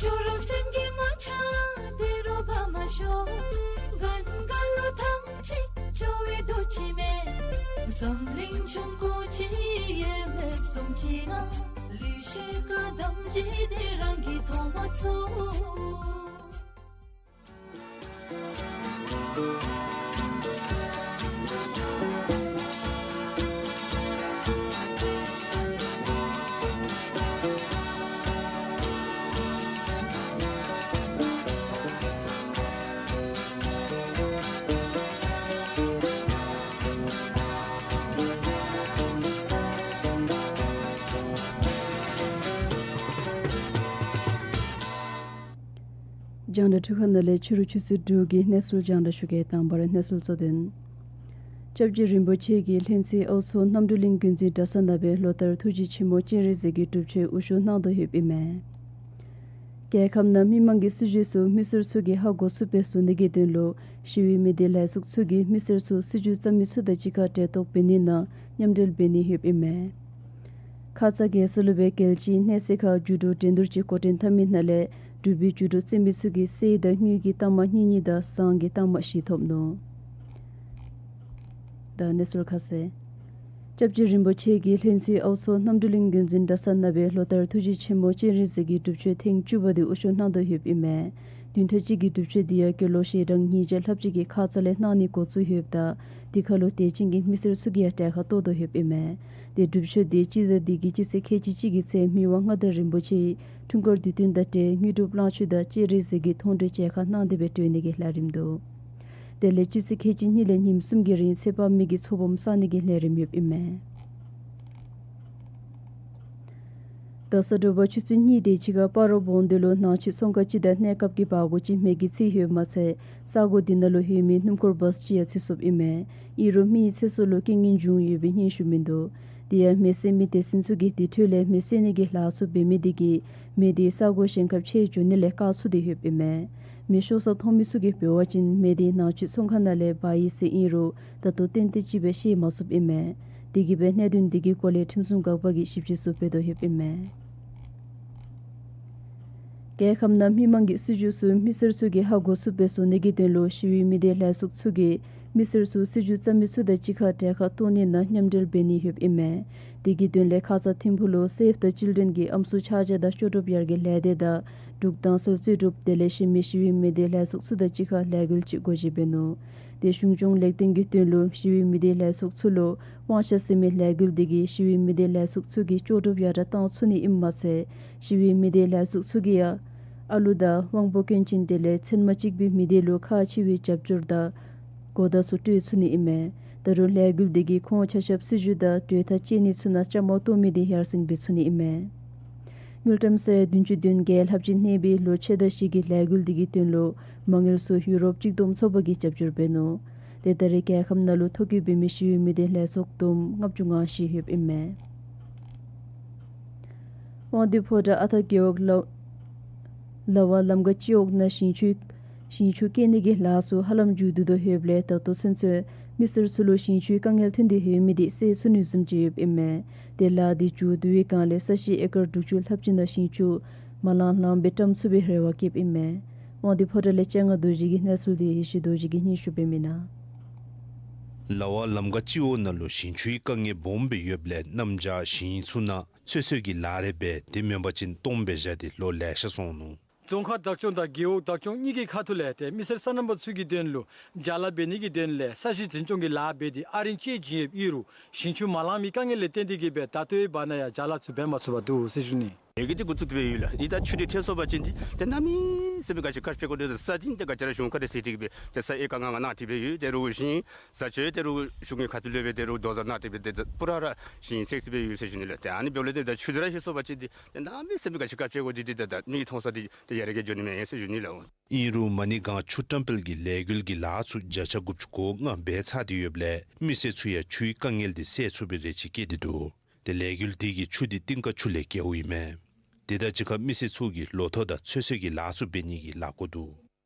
འགྱུར་རོ་སེམས་ཀྱི་མ་ཆ་འདི་རུ་བབས་མ་ཤོག། རྒན་རྒས་ལོ་ཐམས་ཅད་སྐྱོ་བའི་དུས་ཅིག་མེད། འཛམ་གླིང་འབྱུང་ཁུངས་ཅིག་ཡོད་མེདཔ་བཟུམ་ཅིག་ན། ལུས་ཤེས་དགའ་དམ་བཅས་འདི་རང་གིས་མཐོང་མ་ཚུགས། རྒྱང་བསྒྲགས་འཕྲུལ་ཁང་ནང་ལས་ཕྱི་རུ་ཆུ་ཚོད་དྲུག་གི་གནས་ཚུལ་རྒྱང་བསྒྲགས་ཞུ་གེ། དང་པ་ར་གནས་ཚུལ་གཙོ་དོན། སྐྱབས་རྗེ་རིན་པོ་ཆེ་གིས་ལྷུན་རྩེ་ཨའུ་མཚོ་རྣམ་གྲོལ་གླིང་མགོན་འཛིན་གྲྭ་ཚང་ནང་སྦེ་ལོ་ལྟར་ཐུགས་རྗེ་ཆེན་མོ་སྤྱན་རས་གཟིགས་ཀྱི་སྒྲུབ་མཆོད་དབུ་བཞུགས་གནང་དོ་ཡོདཔ་ཨིན་མས། རྒྱལ་ཁབ་ནང་མི་མང་གི་སྲིད་བྱུས་ཚུ་མི་སེར་ཚུ་གིས་ཧ་གོ་ཚུགསཔ་སྦེ་བཟོ་ནི་གི་དོན་ལུ་ཞི་བའི་མི་སྡེ་ལས་ཚོགས་ཚུ་གིས་མི་སེར་ཚུ་སྲིད་བྱུས་བརྩམ་མི་ཚུ་དང་གཅིག་ཁར་གྲལ་གཏོགས་འབད་ནི་ནང་མཉམ་འབྲེལ་འབད་ནི་ཡོདཔ་ཨིན་མས། ཁ་ཙ་རྒྱལ་ས་ལུ་སྦེ་རྒྱལ་སྤྱིའི་གནས་ཚད་ཁར་རྒྱུ་འགྲུལ་འགྲན་བསྡུར་ཅིག་འགོ་འདྲེན་འཐབ་མི་ནང་ལས་འབྲུག་པའི་རྒྱུ་འགྲུལ་རྩེད་མི་ཚུ་གིས་གསེར་དང་དངུལ་གྱི་རྟགས་མ་གཉིས་གཉིས་དང་ཟངས་ཀྱི་རྟགས་མ་བཞི་ཐོབ་ནུག། ད་གནས་ཚུལ་ཁ་གསལ། སྐྱབས་རྗེ་རིན་པོ་ཆེ་གིས་ལྷུན་རྩེ་ཨའུ་མཚོ་རྣམ་གྲོལ་གླིང་མགོན་འཛིན་གྲྭ་ཚང་ནང་སྦེ་ལོ་ལྟར་ཐུགས་རྗེ་ཆེན་མོ་སྤྱན་རས་གཟིགས་ཀྱི་སྒྲུབ་མཆོད་ཐེངས་བཅུ་པ་འདི་དབུ་བཞུགས་གནང་དོ་ཡོདཔ་ཨིན་མས། བདུན་ཕྲག་གཅིག་གི་སྒྲུབ་མཆོད་འདི་ཡང་དགེ་སློང་ཞལ་གྲངས་ཉིས་བརྒྱ་ལྷགཔ་ཅིག་གིས་ཁ་ཙ་ལས་གནང་ནི་འགོ་བཙུགས་ཡོདཔ་ད་དེ་ཁར་ལུ་དད་ཅན་གྱི་མི་སེར་ཚུ་གིས་ཡང་གྲལ་ཁར་གཏོགས་དོ་ཡོདཔ་ཨིན་མས། དེ་སྒྲུབ་མཆོད་འདི་སྤྱི་ཟླ་འདི་གི་སྤྱི་ཚེས་ཁལ་གཅིག་གཅིག་གི་ཚེ་མི་དབང་མངའ་བདག་རིན་པོ་ཆེ་འཁྲུངས་སྐར་དུས་སྟོན་དང་འབྲེལ་དངོས་གྲུབ་གླང་ཆེན་དང་སྤྱན་རས་གཟིགས་ཀྱི་མཐོང་གྲོལ་མཇལ་ཁ་གནང་སྟེ་སྦེ་གྲོལ་ནི་གི་ལས་རིམ་འདུག། དེ་ལས་སྤྱི་ཚེས་ཁལ་གཅིག་གཉིས་ལས་ཉིནམ་གསུམ་གྱི་རིང་ཚེ་དཔག་མེད་ཀྱི་ཚོགས་འབུམ་བསག་ནི་གི་ལས་རིམ་ཡོདཔ་ཨིན་མས། ད་ས་དྲོ་པ་ཆུ་ཚོད་གཉིས་དེ་ཅིག་ཁར་སྤ་རོ་བོང་སྡེ་ལུ་ནང་ཆོས་ཚོང་ཁང་ཅིག་དང་གནས་སྐབས་ཀྱི་སྦྲ་གུར་ཅིག་མེ་གིས་འཚིག་ཡོདཔ་མ་ཚད་ས་གོ་འདི་ནང་ལུ་ལྷོད་མི་སྣུམ་འཁོར་བཱས་ཅིག་ཡང་འཚིག་སོཔ་ཨིན་མས། ཨིན་རུང་མི་ཡི་ཚེ་སྲོག་ལུ་རྐྱེན་ངན་བྱུང་ཡོད་པའི་སྙན་ཞུ་མིན་འདུག། དེ་ཡང་མེ་བསད་མི་སྡེ་ཚན་ཚུ་གིས་དེ་འཕྲོ་ལས་མེ་བསད་ནི་གི་ལཱ་ཚུ་འབད་མི་དེ་གིས་མེ་དེ་ས་གོ་གཞན་ཁར་མཆེད་འགྱོ་ནི་ལས་བཀག་ཚུགས་ཏེ་ཡོདཔ་ཨིན་མས། མེ་ཤོར་ས་མཐོང་མི་ཚུ་གིས་འབད་བ་ཅིན་མེ་དེ་ནང་ཆོས་ཚོང་ཁང་ནང་ལས་འབར་ཡི་ཟེར་ཨིན་རུང་ད་ལྟོ་ཏན་ཏན་ཅིག་སྦེ་ཤེས་མ་ཚུགསཔ་ཨིན་མས། དེ་གིས་སྦེ་གནད་དོན་དེ་གི་སྐོར་ལས་ཁྲིམས་སྲུང་འགག་པ་གིས་ཞིབ་དཔྱད་ཚུ་འབད་དོ་ཡོདཔ་ཨིན་མས། རྒྱལ་ཁབ་ནང་མི་མང་གི་སྲིད་བྱུས་ཚུ་མི་སེར་ཚུ་གིས་ཧ་གོ་ཚུགསཔ་སྦེ་བཟོ་ནི་གི་དོན་ལུ་ཞི་བའི་མི་སྡེ་ལས་ཚོགས་ཚུ་གིས་མི་སེར་ཚུ་སྲིད་བྱུས་བརྩམ་མི་ཚུ་དང་གཅིག་ཁར་གྲལ་ཁར་གཏོགས་ནི་ནང་མཉམ་འབྲེལ་འབད་ནི་ཡོདཔ་ཨིན་མས། དེ་གི་དོན་ལས་ཁ་ཙ་ཐིམ་ཕུག་ལུ་Save the Children གི་ཨམ་སྲུ་ཆ་བཞག་དང་ལྕོགས་གྲུབ་ཡར་རྒྱས་ལས་སྡེ་དང་འབྲུག་དྭངས་གསལ་རྩོད་སྒྲུབ་དེ་ལས་གཞན་མི་ཞི་བའི་མི་སྡེ་ལས་ཚོགས་ཚུ་དང་གཅིག་ཁར་ལས་འགུལ་ཅིག་སྒོ་འབྱེད་འབད་ནུག། དེ་གཞུང་སྐྱོང་ལེགས་ལྡན་གྱི་དོན་ལུ་ཞི་བའི་མི་སྡེ་ལས་ཚོགས་ཚུ་ལུ་དབང་ཆ་ཟེར་མི་ལས་འགུལ་དེ་གིས་ཞི་བའི་མི་སྡེ་ལས་ཚོགས་ཚུ་གི་ལྕོགས་གྲུབ་ཡར་དྲག་བཏང་ཚུགས་ནི་ཨིནམ་མ་ཚད་ཞི་བའི་མི་སྡེ་ལས་ཚོགས་ཚུ་གིས་ཡང་ཨ་ལུ་དང་དབང་པོ་སྐྱོན་ཅན་དེ་ལས་མཚན་མ་གཅིག་པའི་མི་སྡེ་ལུ་ཁག་ཆེ་བའི་རྒྱབ་སྐྱོར་དང་གོ་བརྡ་ཚུ་སྤྲོད་ཚུགས་ནི་ཨིན་མས། ད་རུང་ལས་འགུལ་འདི་གིས་ཁོང་ཆ་ཁྱབ་སྲིད་བྱུས་དང་གྲོས་ཐག་བཅད་ནི་ཚུ་ནང་བཅའ་མར་གཏོགས་མི་འདི་ཡར་སེང་འབད་ཚུགས་ནི་ཨིན་མས། དངུལ་ཀྲམ་ས་ཡ་བདུན་ཅུ་དོན་བརྒྱད་ལྷགཔ་ཅིག་གནས་པའི་ལོ་ཕྱེད་དང་བཞི་གི་ལས་འགུལ་འདི་གི་དོན་ལུ་མ་དངུལ་ཚུ་ཡུ་རོབ་གཅིག་བསྡོམས་ཚོགས་པ་གིས་རྒྱབ་སྐྱོར་འབད་ནུག། ཏེ་ད་རེས་རྒྱལ་ཁབ་ནང་ལུ་ཐོ་བཀོད་འབད་མི་ཤེས་ཡོད་མི་འདི་ལྷ་ཚོགས་བསྡོམས་ལྔ་བཅུ་ང་བཞི་ཡོདཔ་ཨིན་མས། དབང་འདུས་ཕོ་བྲང་ཨ་སྟག་རྒེད་འོག་ལ་ལ་བ་ལམ་ཁ་སྤྱི་འོག་ནང་ཞིང་ཆུ་ཞིང་ཆུ་སྐྱེལ་ནི་གི་ལཱ་ཚུ་ཧ་ལམ་མཇུག་བསྡུ་དོ་ཡོདཔ་ལས་ད་ལྟོ་ཚུན་ཚོད་མི་སེར་ཚུ་ལུ་ཞིང་ཆུའི་དཀའ་ངལ་ཐོན་ཏེ་ཡོད་མི་འདི་སེལ་ཚུགས་ནི་བཟུམ་ཅིག་ཡོདཔ་ཨིན་མས། ཏེ་ལཱ་འདི་མཇུག་བསྡུ་བའི་སྒང་ལས་ས་གཞི་ཨེ་ཀར་དྲུག་ཅུ་ལྷགཔ་ཅིག་ནང་ཞིང་ཆུ་མ་ལང་ལང་སྦེ་བཀྲམ་ཚུགས་པའི་རེ་བ་བསྐྱེདཔ་ཨིན་མས། དབང་འདུས་ཕོ་བྲང་ལས་སྤྱན་སྔ་རྡོ་རྗེ་གི་གནས་ཚུལ་འདི་ཡེ་ཤེས་རྡོ་རྗེ་གིས་སྙན་ཞུ་འབདཝ་ཨིན་ན། ལ་བ་ལམ་ཁ་སྤྱི་འོག་ནང་ལུ་ཞིང་ཆུའི་དཀའ་ངལ་སྦོམ་སྦེ་ཡོདཔ་ལས་གནམ་བྱཱར་ཞིང་ཆུ་ནང་ཚོད་བསྲེ་གི་ལཱ་རེ་འབད་དེ་མེན་པ་ཅིན་སྟོངམ་སྦེ་བཞག་སྟེ་ལོ་ལེ་ཤ་སོང་ནུག། རྫོང་ཁག་བདག་སྐྱོང་དང་རྒེད་འོག་བདག་སྐྱོང་གཉིས་ཀྱི་ཁ་ཐུག་ལས་ཏེ་མི་སེར་སོ་ནམ་པ་ཚུ་གི་དོན་ལུ་ཅ་ལ་འབད་ནི་གི་དོན་ལས་ས་གཞི་འཛིན་སྐྱོང་གི་ལཱ་འབད་དེ་ཨ་རིང་བཅད་བཞིན་ཡོདཔ་ཨིན་རུང་ཞིང་ཆུ་མ་ལང་མི་དཀའ་ངལ་ལས་བརྟེན་ཏེ་གིས་སྦེ་ད་ལྟོའི་བར་ན་ཡང་ཅ་ལ་ཚུ་འབད་མ་ཚུགས་པར་འདུག་ཟེར་ཞུ་ནི། ལས་འགུལ་འདི་འགོ་བཙུགས་ཏེ་སྦེ་ཡོད་ལགས། ཨིན་ད་ཆུ་འདི་ཐལ་སོང་པ་ཅིན་འདི་ཏེ་གནམ་མེད་ས་མེད་ག་ཅི་ག་སྤྲོད་དགོ་འདི་ས་འདི་ཏེ་ག་ཅི་ར་གཞུང་ཁ་ཐུག་ཟེར་ཏེ་གིས་སྦེ་ཏེ་ས་ཨེ་ཀར་ལྔ་ལྔ་གནང་སྟེ་སྦེ་ཡོད། དེ་རུང་ཞིང་བཟའ་སྤྱོད་དེ་རུང་གཞུང་གི་ཁ་ཐུག་ལས་སྦེ་དེ་རུང་རྡོ་བཟའ་གནང་སྟེ་སྦེ་ཏེ་སྤུ་ར་ར་ཞིང་བསྲེགས་ཏེ་སྦེ་ཡོད་ཟེར་ཞུ་ནི་ལགས། ཏེ་ཨ་ནི་འབདཝ་ལས་ཏེ་ད་ཆུ་འདི་ར་ལྷོད་སོང་པ་ཅིན་འདི་ཏེ་གནམ་མེད་ས་མེད་ག་ཅི་ག་སྤྲོད་དགོ་འདི་འདི་ད་ད་མིག་གིས་མཐོང་ས་འདི་ཏེ་ཡ་ར་གིས་འགྱོ་ནི་མས་ཟེར་ཞུ་ནི་ལགས། ཨིན་རུང་མ་ཎི་སྒང་ཆུ་བཀྲམ་སྤེལ་གྱི་ལས་འགུལ་གྱི་ལཱ་ཚུ་བརྒྱ་ཆ་དགུ་བཅུ་གོ་ལྔ་འབད་ཚར་ཏེ་ཡོདཔ་ལས་མི་སེར་ཚུ་ཡང་ཆུའི་དཀའ་ངལ་འདི་སེལ་ཚུགས་པའི་རེ་ཆེ་བསྐྱེད་དེ་འདུག། ཏེ་ལས་འགུལ་འདི་གིས་ཆུ་འདི་གཏིང་ཁ་ཆུ་ལས་བརྒལཝ་ཨིན་མས། དེ་དང་གཅིག་ཁར་མི་སེར་ཚུ་གིས་ལོ་ཐོག་དང་ཚོད་བསྲེ་གི་ལཱ་ཚུ་འབད་ནི་གི་ལཱ་འགོ་འདུག།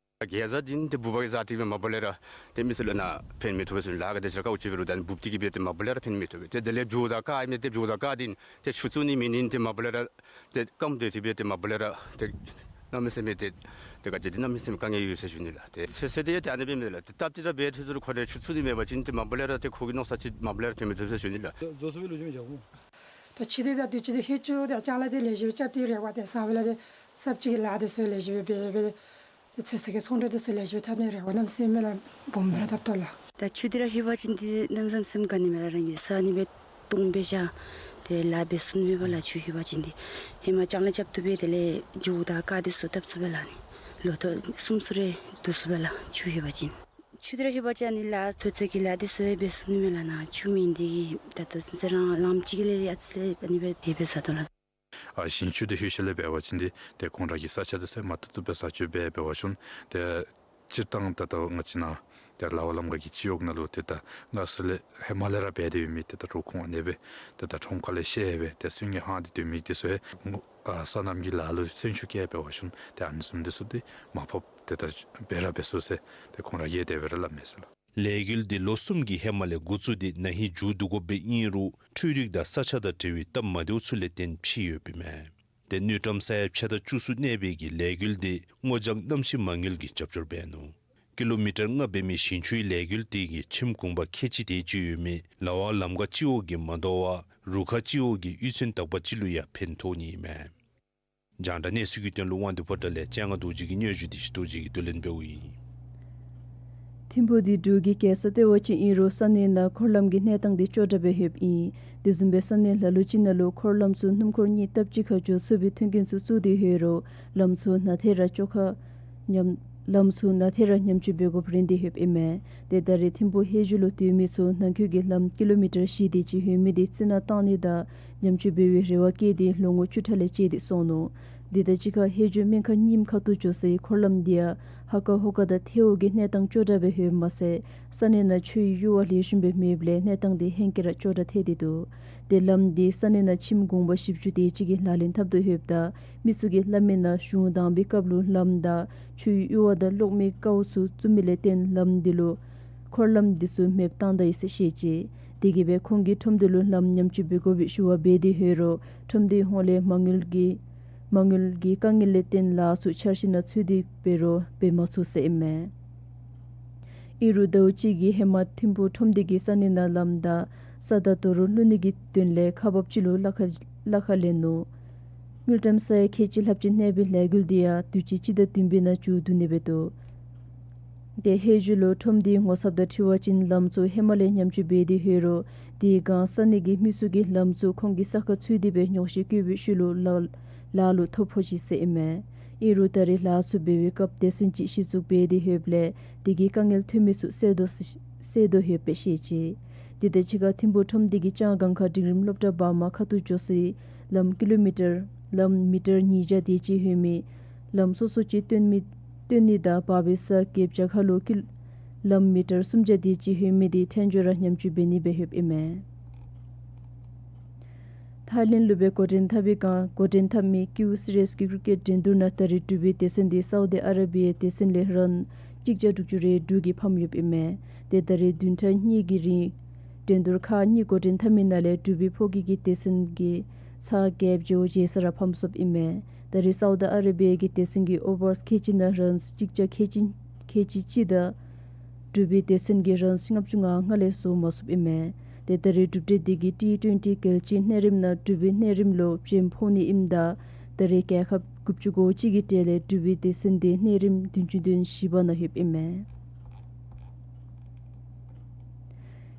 གེ་ཛ་འདི་ཏེ་འབུཔ་གིས་བཟའ་སྟེ་སྦེ་མ་པ་ལས་ར་ཏེ་མི་སེར་ལུ་ནཱ་ཕན་མི་ཐོགས་པས་ཟེར་ལཱ་ག་དེ་ཅིག་ར་དཀའཝ་སྤྱད་འབད་རུང་ད་ནི་འབུཔ་འདི་གིས་སྦེ་ཏེ་མ་པ་ལས་ར་ཕན་མི་ཐོགས་པས། ཏེ་དེ་ལས་བྱོག་དང་ཀ་ཨིན་མས། ཏེ་བྱོག་དང་ཀ་འདི་ཏེ་ཆུ་བཙུགས་ནི་མེད་ནི་ཏེ་མ་པ་ལས་ར་ཏེ་སྐམ་སྟེ་སྦེ་ཏེ་མ་པ་ལས་ར་ཏེ་གནམ་མེད་ས་མེད་ཏེ་ཏེ་ག་ཅི་འདི་གནམ་མེད་ས་མེད་དཀའ་ངལ་ཡོད་ཟེར་ཞུ་ནི་ལགས། ཏེ་ཚོད་བསྲེ་འདི་ཡང་ཏེ་ཨ་ནི་སྦེ་མས་ལགས། ཏེ་སྟབས་འདི་ར་འབད་དེ་ཚུ་ཁོ་ར་ཆུ་བཙུགས་ནི་མེད་པ་ཅིན་ཏེ་མ་པ་ལས་ར་ཏེ་ཁོ་གི་མནོ་ས་ཅིག་མ་པ་ལས་ར་ཕན་མི་ཐོགས་ཟེར་ཞུ་ནི་ལགས། ད་ཆུ་འདི་ད་དུས་ཅི་ཏེ་ཧེ་ཆུ་ཏེ་ལྕང་ལཱ་འདི་ལེགས་ཤོམ་རྐྱབ་སྟེ་རེ་བ་ཏེ་ས་བ་ལ་ཏེ་ས་ཅིག་གི་ལཱ་འདི་ཚུ་ལེགས་ཤོམ་སྦེ་འབད་སྦེ་ཏེ་ཚོད་བསྲེ་གི་ཚོང་འབྲེལ་འདི་ཚུ་ལེགས་ཤོམ་འཐབ་ནི་རེ་བ་གནམ་མེད་ས་མེད་ལགས་སྦོམ་སྦེ་ར་བཏབ་དོ་ལགས། ད་ཆུ་འདི་ར་ལྷོད་པ་ཅིན་འདི་གནམ་མེད་ས་མེད་དགའ་ནི་མས་ལགས། རང་གི་ས་ཨ་ནི་སྦེ་སྟོངམ་སྦེ་བཞག་སྟེ་ལཱ་འབད་ཚུགས་ནི་མས་པ་ལགས། ཆུ་ལྷོད་པ་ཅིན་འདི་ཧེ་མ་ལྕང་ལཱ་རྐྱབ་བཏུབ་པས། དེ་ལས་བྱོག་དང་ཀ་འདི་ཚུ་བཏབ་ཚུགས་པས་ལགས། ཨ་ནི་ལོ་ཐོག་གསུམ་གསུམ་རེ་བསྡུ་ཚུགས་པས་ལགས་ཆུ་ལྷོད་པ་ཅིན། ཆུ་འདི་ར་ལྷོད་པ་ཅིན་ཨ་ནི་ལཱ་ཚོད་བསྲེ་གི་ལཱ་འདི་ཚུ་འབད་ཚུགས་ནི་མས་ལགས། ནཱ་ཆུ་མེད་ནི་འདི་གིས་ད་ལྟོ་ཚུན་ཚོད་རང་ལམ་ཅིག་ལས་ཨ་ཙི་ཨ་ནི་སྦེ་འབད་འབད་བཟའ་དོ་ལགས། ཨ་ཞིང་ཆུ་འདི་ལྷོད་ཤུལ་ལས་འབད་བ་ཅིན་འདི་ཏེ་ཁོང་ར་གི་ས་ཆ་འདི་ཚུ་མ་བཏུབ་བཏུབ་སྦེ་བཟའ་སྤྱོད་འབད་འབད་བ་ཅིན་ཏེ་སྤྱིར་བཏང་ད་ལྟོ་ང་བཅས་ནཱ་ཏེ་ལ་བ་ལམ་ཁ་གི་སྤྱི་འོག་ནང་ལུ་ཏེ་ད་སྔར་སྲོལ་ལས་ཧེ་མ་ལས་ར་འབད་དེ་ཡོད་མི་ཏེ་ད་རུང་ཁོང་ཨ་ནི་སྦེ་ཏེ་ད་ཁྲོམ་ཁ་ལས་བཤལ་སྦེ་ཏེ་སོན་ཉི་ཧང་སྟེ་སྡོད་མི་འདི་ཚུ་ཡང་ཨ་སོ་ནམ་གྱི་ལཱ་ལུ་སེམས་ཤུགས་བསྐྱེད་འབད་བ་ཅིན་ཏེ་ཨ་ནི་བཟུམ་འདི་ཚུ་འདི་མར་ཕབ་ཏེ་ད་འབད་ར་འབད་ཚུགས་ཟེར་ཏེ་ཁོང་ར་གིས་དེ་སྦེ་ར་སླབ་མས་ཟེར་ལགས། ལས་འགུལ་འདི་ལོ་གསུམ་གྱི་ཧེ་མ་ལས་འགོ་བཙུགས་ཏེ་ན་ཧིང་མཇུག་བསྡུ་དགོཔ་སྦེ་ཨིན་རུང་འཕྲུལ་རིག་དང་ས་ཆ་དང་འབྲེལ་བའི་སྟབས་མ་བདེཝ་ཚུ་ལས་བརྟེན་ཕྱིས་ཡོདཔ་ཨིན་མས། ཏེ་དངུལ་ཀྲམ་ས་ཡ་ཕྱེད་དང་བཅུ་གསུམ་གནས་པའི་གི་ལས་འགུལ་འདི་སྔོ་ལྗང་གནམ་གཤིས་མ་དངུལ་གྱིས་རྒྱབ་སྐྱོར་འབད་ནུག། ཀི་ལོ་མི་ཊར་ལྔ་འབད་མི་ཞིང་ཆུའི་ལས་འགུལ་འདི་གིས་ཁྱིམ་གུང་པ་ཁལ་གཅིག་དེ་ཅིག་ཡོད་མི་ལ་བ་ལམ་ཁ་སྤྱི་འོག་གི་མ་དོ་བར་རུ་ཁག་སྤྱི་འོག་གི་གཡུས་ཚན་དག་པ་ཅིག་ལུ་ཡང་ཕན་ཐོགས་ནི་ཨིན་མས། རྒྱང་བསྒྲགས་གནས་ཚུལ་གྱི་དོན་ལུ་དབང་འདུས་ཕོ་བྲང་ལས་སྤྱན་སྔ་རྡོ་རྗེ་གི་སྙན་ཞུ་འདི་ཞུ་རྡོ་རྗེ་གིས་བསྡུ་ལེན་འབདཝ་ཨིན། ཐིམ་ཕུག་འདི་འབྲུག་གི་རྒྱལ་ས་ལྟེ་བ་ཅིག་ཨིན་རུང་ས་གནས་ནང་འཁོར་ལམ་གྱི་གནས་སྟངས་འདི་སྐྱོ་དྲགས་སྦེ་ཡོདཔ་ཨིན། དེ་བཟུམ་སྦེ་ས་གནས་ལ་ལུ་ཅིག་ནང་ལུ་འཁོར་ལམ་ཚུ་སྣུམ་འཁོར་གཉིས་སྟབས་གཅིག་ཁར་འགྱོ་ཚུགས་པའི་མཐུན་རྐྱེན་ཚུ་བཙུགས་ཏེ་ཡོད་རུང་ལམ་ཚུ་ནང་ཐད་ར་བཅོ་ཁ་ཉམས་ལམ་ཚུ་ནང་ཐད་ར་ཉམས་བཅོས་འབད་དགོཔ་རན་ཏེ་ཡོདཔ་ཨིན་མས། ཏེ་ད་རེས་ཐིམ་ཕུག་ཧེ་ཇུ་ལུ་སྡོད་མི་ཚུ་ནང་འཁོད་ཀྱི་ལམ་ཀི་ལོ་མི་ཊར་བཞི་དེ་ཅིག་ཡོད་མི་འདི་རྩི་ནག་བཏང་ནི་དང་ཉམས་བཅོས་འབད་བའི་རེ་བ་བསྐྱེད་དེ་ལོ་ངོ་བཅུ་ཕྲག་ལས་བཅད་དེ་སོང་ནུག། དེ་དང་གཅིག་ཁར་ཧེ་ཇུ་སྨན་ཁང་རྙིངམ་ཁ་ཐུག་འགྱོ་སའི་འཁོར་ལམ་འདི་ཡང་ཧ་ཀ་ཧོ་ཀ་དང་ཐལཝ་གི་གནས་སྟངས་སྐྱོ་དྲགས་སྦེ་ཡོདཔ་མ་ཚད་ས་གནས་ནང་ཆུའི་གཡུར་བ་ལེགས་ཤོམ་སྦེ་མེདཔ་ལས་གནས་སྟངས་འདི་ཧེང་སྐལ་ར་སྐྱོ་དྲགས་ཐལ་ཏེ་འདུག། ཏེ་ལམ་འདི་ས་གནས་ནང་ཁྱིམ་གུང་པ་བཞི་བཅུ་དེ་ཅིག་གིས་ལག་ལེན་འཐབ་དོ་ཡོདཔ་ད་མི་ཚུ་གིས་སླབ་མི་ནང་གཞུང་དང་པའི་སྐབས་ལུ་ལམ་དང་ཆུའི་གཡུར་བ་དང་གློག་མེའི་ཀཝ་ཚུ་བཙུགས་མི་ལས་བརྟེན་ལམ་འདི་ལུ་འཁོར་ལམ་འདི་ཚུ་མེདཔ་བཏང་ད་ཡི་ཟེར་བཤད་ཅི། དེ་གིས་སྦེ་ཁོང་གིས་ཁྲོམ་སྡེ་ལུ་ལམ་ཉམས་བཅོས་འབད་དགོ་པའི་ཞུ་བ་འབད་དེ་ཡོད་རུང་ཁྲོམ་སྡེའི་ཧོངས་ལས་མ་དངུལ་གྱི་མ་དངུལ་གྱི་དཀའ་ངལ་ལས་བརྟེན་ལཱ་ཚུ་འཆར་གཞི་ནང་ཚུད་དེ་འབད་རུང་འབད་མ་ཚུགས་ཟེར་ཨིན་མས། ཨིན་རུང་ཟླཝ་གཅིག་གི་ཧེ་མ་ཐིམ་ཕུག་ཁྲོམ་སྡེ་གིས་ས་གནས་ནང་ལམ་དང་ས་དང་རྡོ་རུག་བླུག་ནི་གི་དོན་ལས་ཁག་འབགཔ་ཅིག་ལུ་གླ་ཁར་གླ་ཁར་ལེན་ནུག། དངུལ་ཀྲམ་ས་ཡ་ཁལ་གཅིག་ལྷགཔ་ཅིག་གནས་པའི་ལས་འགུལ་འདི་ཡང་དུས་ཅི་སྤྱི་ཟླ་བདུན་པའི་ནང་མཇུག་བསྡུ་ནི་འབད་འདུག། ཏེ་ཧེ་ཇུ་ལུ་ཁྲོམ་སྡེའི་ངོ་ཚབ་དང་འཁྲིལ་བ་ཅིན་ལམ་ཚུ་ཧེ་མ་ལས་ཉམས་བཅོས་འབད་དེ་ཡོད་རུང་དེའི་སྒང་ས་གནས་ཀྱི་མི་ཚུ་གིས་ལམ་ཚུ་ཁོང་གི་ས་ཁར་ཚུད་དེ་སྦེ་ཉོགས་བཤད་བཀོད་པའི་ཤུལ་ལུ་ལ་ལཱ་ལུ་ཐོ་ཕོག་ཅི་ཟེར་ཨིན་མས། ཨིན་རུང་ད་རེས་ལཱ་ཚུ་འབད་བའི་སྐབས་སྡེ་ཚན་ཅིག་གཞི་བཙུགས་འབད་དེ་ཡོདཔ་ལས་དེ་གིས་དཀའ་ངལ་ཐོན་མི་ཚུ་སེལ་དོ་སེལ་དོ་ཡོདཔ་སྦེ་བཤད་ཅི། དེ་དང་གཅིག་ཁར་ཐིམ་ཕུག་ཁྲོམ་སྡེ་གི་ལྕང་སྒང་ཁ་འབྲིང་རིམ་སློབ་གྲྭ་བར་མ་ཁ་ཐུག་འགྱོ་སའི་ལམ་ཀི་ལོ་མི་ཊར་ལམ་མི་ཊར་ཉིས་བརྒྱ་དེ་ཅིག་ལྷོད་མི་ལམ་སོ་སོ་ཅིག་བཏོན་མི་བཏོན་ནི་དང་བར་པའི་ས་གི་བྱང་ཁ་ལུ་ཀི་ལམ་མི་ཊར་སུམ་བརྒྱ་དེ་ཅིག་ལྷོད་མི་དེ་ཕྲན་བཅོས་ར་ཉམས་བཅོས་འབད་ནི་སྦེ་ལྷོདཔ་ཨིན་མས། ཐའི་ལེནཌ་ལུ་སྦེ་འགོ་འདྲེན་འཐབ་པའི་སྒང་འགོ་འདྲེན་འཐབ་མི་ཀིའུ་སི་རེས་ཀྱི་ཀི་རི་ཀེཊ་འགྲན་བསྡུར་ནང་ད་རེས་འབྲུག་པའི་སྡེ་ཚན་དེ་སའུ་དི་ཨ་ར་བི་ཡའི་སྡེ་ཚན་ལས་རན་གཅིག་བརྒྱ་དྲུག་ཅུ་རེ་དྲུག་གིས་ཕམ་ཡོདཔ་ཨིན་མས། དེ་ད་རེས་བདུན་ཕྲག་གཉིས་ཀྱི་རིང་འགྲན་བསྡུར་ཁག་གཉིས་འགོ་འདྲེན་འཐབ་མི་ནང་ལས་འབྲུག་པའི་ཕོ་སྐྱེས་ཀྱི་སྡེ་ཚན་གྱིས་ཚར་བརྒྱད་བརྗེ་བོ་བརྗེ་ས་ར་ཕམ་སོཔ་ཨིན་མས། ད་རེས་སའུ་དི་ཨ་ར་བི་ཡ་གི་སྡེ་ཚན་གྱིས་ཨོ་བར་ཁལ་གཅིག་ནང་རན་གཅིག་བརྒྱ་ཁལ་གཅིག་ཁལ་གཅིག་གཅིག་དང་འབྲུག་པའི་སྡེ་ཚན་གྱིས་རན་ལྔ་བཅུ་ང་ལྔ་ལས་བཟུང་མ་ཚུགསཔ་ཨིན་མས། དེ་ད་རེས་གྲུབ་འབྲས་དེ་གིས་ཊི་ཊུ་ཝེན་ཊི་རྒྱལ་སྤྱིའི་གནས་རིམ་ནང་འབྲུག་པའི་གནས་རིམ་ལུ་བྱོན་ཕོག་ནི་ཨིནམ་ད་ད་རེས་རྒྱལ་ཁབ་དགུ་བཅུ་གོ་གཅིག་གི་གྲས་ལས་འབྲུག་པའི་སྡེ་ཚན་དེ་གནས་རིམ་བདུན་ཅུ་དོན་བཞི་པ་ནང་ལྷོདཔ་ཨིན་མས།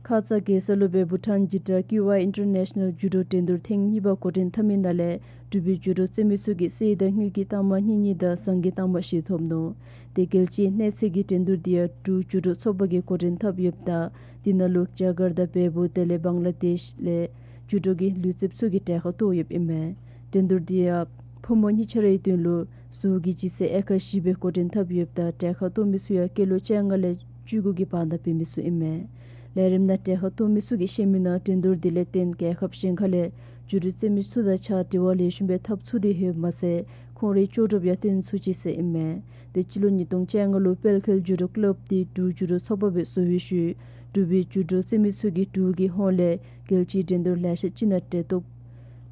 ཁ་ཙ་རྒྱལ་ས་ལུ་སྦེ་བྷུ་ཊཱན་ཇི་ཊ་ཀིའུ་ཨའི་ཨིན་ཊར་ནེ་ཤ་ནཱལ་ཇུ་ཌོ་འགྲན་བསྡུར་ཐེངས་གཉིས་པ་འགོ་འདྲེན་འཐབ་མི་ནང་ལས་འབྲུག་པའི་ཇུ་ཌོ་རྩེད་མི་ཚུ་གིས་གསེར་དང་དངུལ་གྱི་རྟགས་མ་གཉིས་གཉིས་དང་ཟངས་ཀྱི་རྟགས་མ་བཞི་ཐོབ་ནུག། དེ་རྒྱལ་སྤྱིའི་གནས་ཚད་ཀྱི་འགྲན་བསྡུར་དེ་ཡང་འབྲུག་ཇུ་ཌོ་ཚོགས་པ་གིས་འགོ་འདྲེན་འཐབ་ཡོདཔ་ད་དེ་ནང་ལུ་རྒྱ་གར་དང་བལ་པོ་དེ་ལས་བང་ལ་དེཤ་ལས་ཇུ་ཌོ་གི་ལུས་རྩལཔ་ཚུ་གིས་གྲལ་ཁར་གཏོགས་ཡོདཔ་ཨིན་མས། འགྲན་བསྡུར་དེ་ཡང་ཕོ་མོ་གཉིས་ཆ་རའི་དོན་ལུ་ཟུར་གྱི་ལྗིད་ཚད་ཨེ་ཀར་བཞི་སྦེ་འགོ་འདྲེན་འཐབ་ཡོདཔ་ད་གྲལ་ཁར་གཏོགས་མི་ཚུ་ཡང་སྐྱེས་ལོ་བཅོ་ལྔ་ལས་བཅུ་དགུ་གི་བར་ན་འབད་མི་ཚུ་ཨིན་མས། ལས་རིམ་ནང་གྲལ་ཁར་གཏོགས་མི་ཚུ་གིས་བཤད་མི་ནང་འགྲན་བསྡུར་དེ་ལས་བརྟེན་རྒྱལ་ཁབ་གཞན་ཁ་ལས་ཇུ་ཌོ་རྩེད་མི་ཚུ་དང་ཕྱག་འབྲེལ་བ་ལེགས་ཤོམ་སྦེ་འཐབ་ཚུགས་ཏེ་ཡོདཔ་མ་ཚད་ཁོང་རའི་ལྕོགས་གྲུབ་ཡང་སྟོན་ཚུགས་ཅི་ཟེར་ཨིན་མས། དེ་སྤྱི་ལོ་ཉིས་སྟོང་བཅོ་ལྔ་ལུ་དཔལ་འཁེལ་ཇུ་ཌོ་ཀི་ལབ་དེ་འབྲུག་ཇུ་ཌོ་ཚོགས་པ་སྦེ་བཟོ་བའི་ཤུལ་འབྲུག་པའི་ཇུ་ཌོ་རྩེད་མི་ཚུ་གིས་འབྲུག་གི་ཧོངས་ལས་རྒྱལ་སྤྱིའི་འགྲན་བསྡུར་ལེ་ཤ་ཅིག་ནང་གྲལ་གཏོགས་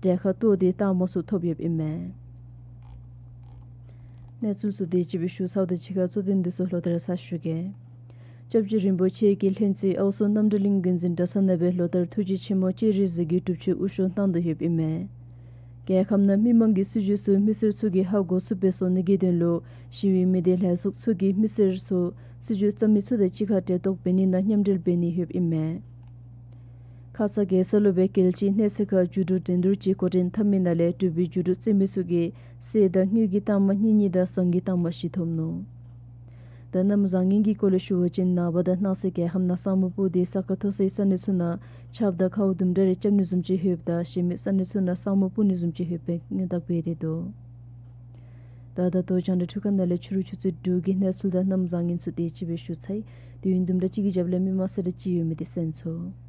གྲལ་ཁར་གཏོགས་ཏེ་རྟགས་མ་ཚུ་ཐོབ་ཡོདཔ་ཨིན་མས། གནས་ཚུལ་ཚུ་དེ་ཅིག་སྦེ་ཞུ་ཚརཝ་དང་གཅིག་ཁར་གཙོ་དོན་འདི་ཚུ་ལོག་སྟེ་ར་ཚར་ཞུ་གེ། སྐྱབས་རྗེ་རིན་པོ་ཆེ་གི་ལྷུན་རྩེ་ཨའོ་སོ་རྣམ་གྲོལ་གླིང་དགོན་འཛིན་གྲྭ་ཚང་ནང་སྦེ་ལོ་ལྟར་ཐུགས་རྗེ་ཆེན་མོ་སྤྱན་རས་གཟིགས་ཀྱི་སྒྲུབ་མཆོད་དབུ་བཞུགས་གནང་དོ་ཡོདཔ་ཨིན་མས། རྒྱལ་ཁབ་ནང་མི་མང་གི་སྲིད་བྱུས་ཚུ་མི་སེར་ཚུ་གིས་ཧ་གོ་ཚུགསཔ་སྦེ་བཟོ་ནི་གི་དོན་ལུ་ཞི་བའི་མི་སྡེ་ལྷན་ཚོགས་ཚུ་གིས་མི་སེར་ཚུ་སྲིད་བྱུས་བརྩམ་མི་ཚུ་དང་གཅིག་ཁར་གྲལ་གཏོགས་འབད་ནི་ནང་མཉམ་འབྲེལ་འབད་ནི་ཡོདཔ་ཨིན་མས། ཁ་ཙ་རྒྱལ་ས་ལུ་སྦེ་རྒྱལ་སྤྱིའི་གནས་ཚད་ཁར་ཇུ་ཌོ་འགྲན་བསྡུར་ཅིག་འགོ་འདྲེན་འཐབ་མི་ནང་ལས་འབྲུག་པའི་ཇུ་ཌོ་རྩེད་མི་ཚུ་གིས་གསེར་དང་དངུལ་གྱི་རྟགས་མ་གཉིས་གཉིས་དང་ཟངས་ཀྱི་རྟགས་མ་བཞི་ཐོབ་ནུག། ད་གནམ་བཟང་ངན་གྱི་སྐོར་ལས་ཞུ་བ་ཅིན་ནངས་པ་དང་གནངས་ཚེ་རྒྱལ་ཁབ་ནང་ས་སྨུག་སྤུབས་ཏེ་ས་ཁ་མཐོ་སའི་ས་གནས་ཚུ་ནང་ཆརཔ་དང་ཁཝ་དུམ་གྲ་རེ་རྐྱབ་ནི་བཟུམ་ཅིག་ཡོདཔ་ད་གཞན་མི་ས་གནས་ཚུ་ནང་ས་སྨུག་སྤུབས་ནི་བཟུམ་ཅིག་ཡོདཔ་སྦེ་སྔོན་བརྟག་འབད་དེ་འདུག། ད་ད་ལྟོ་རྒྱང་བསྒྲགས་འཕྲུལ་ཁང་ནང་ལས་ཕྱི་རུ་ཆུ་ཚོད་དྲུག་གི་གནས་ཚུལ་དང་གནམ་བཟང་ངན་ཚུ་དེ་ཅིག་སྦེ་ཞུ་ཚར་ཡི། དུས་ཡུན་དུམ་གྲ་གཅིག་གི་རྒྱབ་ལས་མི་མང་གསལ་བསྒྲགས་ཅིག་ཡོད་མི་དེ་གསན་ཚུགས།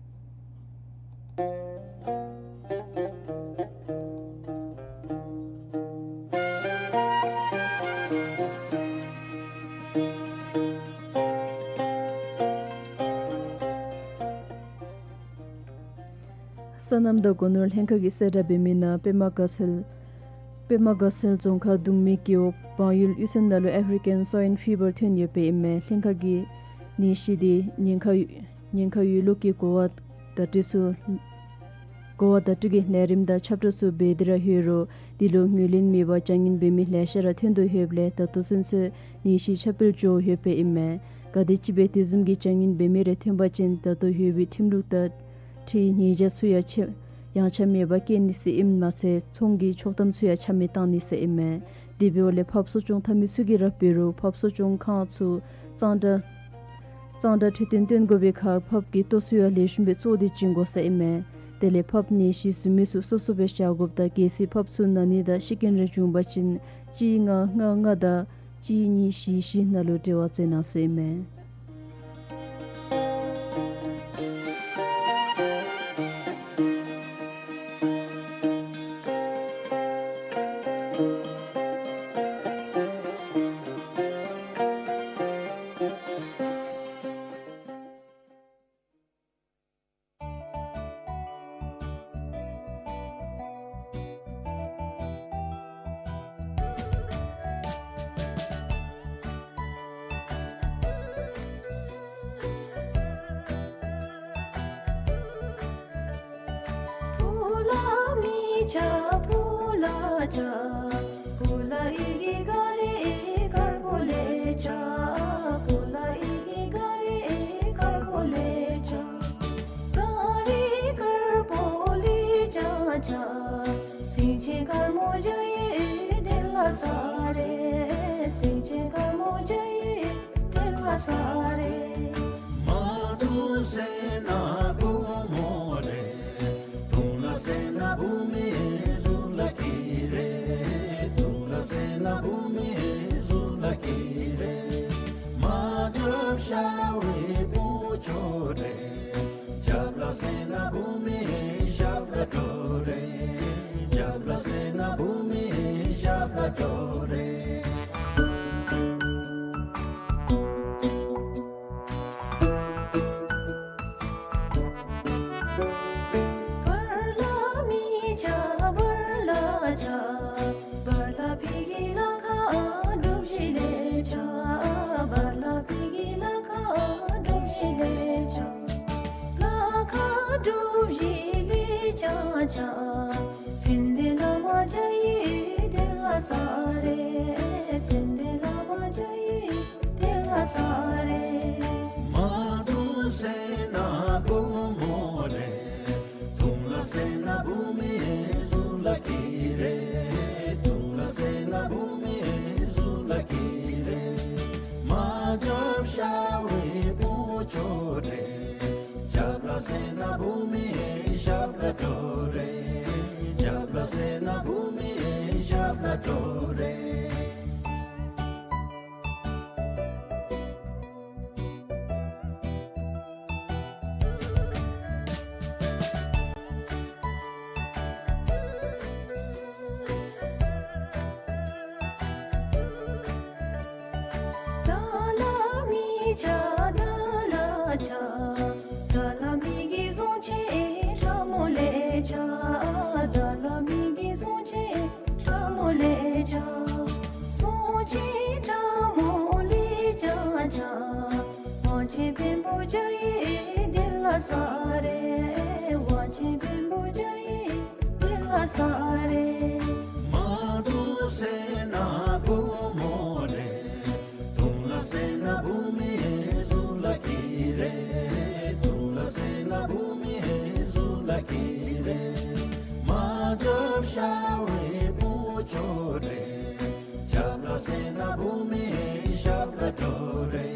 སོ་ནམ་དང་སྒོ་ནོར་ལྷན་ཁག་གིས་གསལ་བསྒྲགས་འབད་མི་ནང་པདྨ་དགའ་ཚལ་པདྨ་དགའ་ཚལ་རྫོང་ཁག་གདུང་མའི་རྒེད་འོག་བང་ཡུལ་གཡུས་ཚན་ནང་ལུ་ཨེཕ་རི་ཀན་སོའིན་ཕི་བར་ཐོན་ཡོདཔ་ཨིན་མས། ལྷན་ཁག་གིས་ནད་གཞི་དེ་ཉེན་ཁ་ཉེན་ཁ་ཡོད་ལུགས་ཀྱི་གོ་བ་བརྡ་སྤྲོད་ཚུ་གོ་བ་བརྡ་སྤྲོད་ཀྱི་ལས་རིམ་དང་ཁྱབ་བསྒྲགས་ཚུ་འབད་དེ་ར་ཡོད་རུང་དེ་ལུ་ངོས་ལེན་མེད་པར་བྱ་ངན་འབད་མི་ལེ་ཤ་ར་ཐོན་དོ་ཡོདཔ་ལས་ད་ལྟོ་ཚུན་ཚོད་ནད་གཞི་ཁྱབ་སྤེལ་འགྱོ་ཡོདཔ་ཨིན་མས། ག་དེམ་ཅིག་སྦེ་དེ་བཟུམ་གྱི་བྱ་ངན་འབད་མི་རེ་ཐོན་པ་ཅིན་ད་ལྟོ་ཡོད་པའི་ཁྲིམས་ལུགས་དང་འཁྲིལ་ཉེས་བྱ་ཚུ་ཡང་ཆ་ཡངས་ཆག་མེད་པར་བཀལ་ནི་ཟེར་ཨིནམ་མ་ཚད་ཚོང་གི་ཆོག་ཐམ་ཚུ་ཡང་ཆ་མེད་བཏང་ནི་ཟེར་ཨིན་མས། དེ་འབདཝ་ལས་ཕརཔ་གསོ་སྐྱོང་འཐབ་མི་ཚུ་གིས་ར་འབད་རུང་ཕརཔ་གསོ་སྐྱོང་ཁང་ཚུ་གཙང་སྦྲ་གཙང་སྦྲ་འཕྲོད་བསྟེན་བཏོན་དགོ་པའི་ཁར་ཕརཔ་གི་ལྟོ་ཚུ་ཡང་ལེགས་ཤོམ་སྦེ་བཙོ་སྟེ་བྱིན་དགོ་ཟེར་ཨིན་མས། དེ་ལས་ཕརཔ་ནད་གཞི་བཟུང་མི་ཚུ་སོ་སོ་སྦེ་བཞག་དགོཔ་ད་གལ་སྲིད་ཕརཔ་ཚུ་ན་ནི་དང་ཤི་རྐྱེན་རེ་བྱུང་པ་ཅིན་གཅིག་ལྔ་ལྔ་ལྔ་དང་གཅིག་གཉིས་བཞི་བཞི་ནང་ལུ་འབྲེལ་བ་མཛད་གནང་ཟེར་ཨིན་མས། འགྲོ་རེ། བར་ལ་མི་ཆགས་བར་ལ་ཆགས། བར་ལ་ཕ་གི་ལ་ཁ་གྲུ་བཞི་ལས་ཆགས། བར་ལ་ཕ་གི་ལ་ཁ་གྲུ་བཞི་ལས་ཆགས། ལ་ཁ་གྲུ་བཞི་ལས་ཆགས་ཆགས། ཙན་དན་བླ་མ་བརྒྱ་ཡི་གདན་ལ་གསོལ་རེ། ཙན་དན་བླ་མ་བརྒྱ་ཡི་གདན་ལ་གསོལ་རེ། མ་འདུག་ཟེར་ན་བུ་མོ་རེ། འཐུང་ལ་ཟེར་ན་བུ་མོའི་གཟུགས་ལ་སྐྱེས་རེ། འཐུང་ལ་ཟེར་ན་བུ་མོའི་གཟུགས་ལ་སྐྱེས་རེ། མ་རྒྱབ་ཤ་བའི་བུ་ཆོ་རེ། རྒྱབ་ལ་ཟེར་ན་བུ་མོའི་ཞབས་ལ་འགྲོ་རེ། རྒྱབ་ལ་ཟེར་ན་བུ་མོའི་ཞབས་ལ་འགྲོ་རེ། བརྡ་ལ་མི་ཆགས་བརྡ་ལ་ཆགས། བརྡ་ལ་མི་གི་བཟུང་ཆེ་ཁྲ་མོ་ལས་ཆགས། བརྡ་ལ་མི་གི་བཟུང་ཆེ་ཁྲ་མོ་ལས་ཆགས། བཟུང་ཆེ་ཁྲ་མོ་ལས་ཆགས་ཆགས། དབང་ཆེན་བེམ་པོ་བརྒྱ་ཡི་གདན་ལ་གསོལ་རེ། དབང་ཆེན་བེམ་པོ་བརྒྱ་ཡི་གདན་ལ་གསོལ་རེ། མ་འདུག་ཟེར་ན་བུ་མོ་རེ། འཐུང་ལ་ཟེར་ན་བུ་མོའི་གཟུགས་ལ་སྐྱེས་རེ། འཐུང་ལ་ཟེར་ན་བུ་མོའི་གཟུགས་ལ་སྐྱེས་རེ། མ་རྒྱབ་ཤ་བའི་བུ་ཆོ་རེ། རྒྱབ་ལ་ཟེར་ན་བུ་མོའི་ཞབས་ལ་འགྲོ་རེ།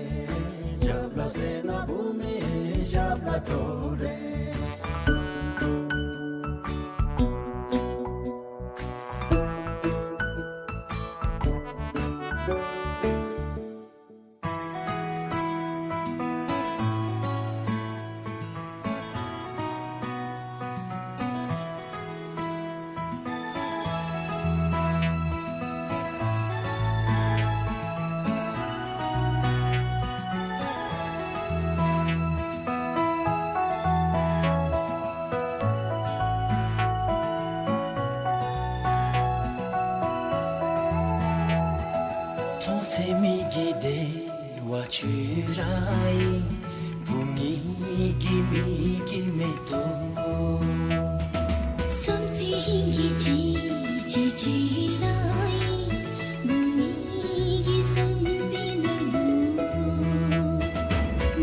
རྒྱབ་ལ་ཟེར་ན་བུ་མོའི་ཞབས་ལ་འགྲོ་རེ། མཐོང་ཚེ་མི་གི་བདེ་བ་ཅོག་ར་ཨིན། བུ་ངེ་གི་མི་གི་མེ་ཏོག། བསམ་ཚེ་ཧིང་གི་ཅི་ཅི་ཅོག་ར་ཨིན། བུ་ངེ་གི་བསམ་པའི་ནང་ལུ།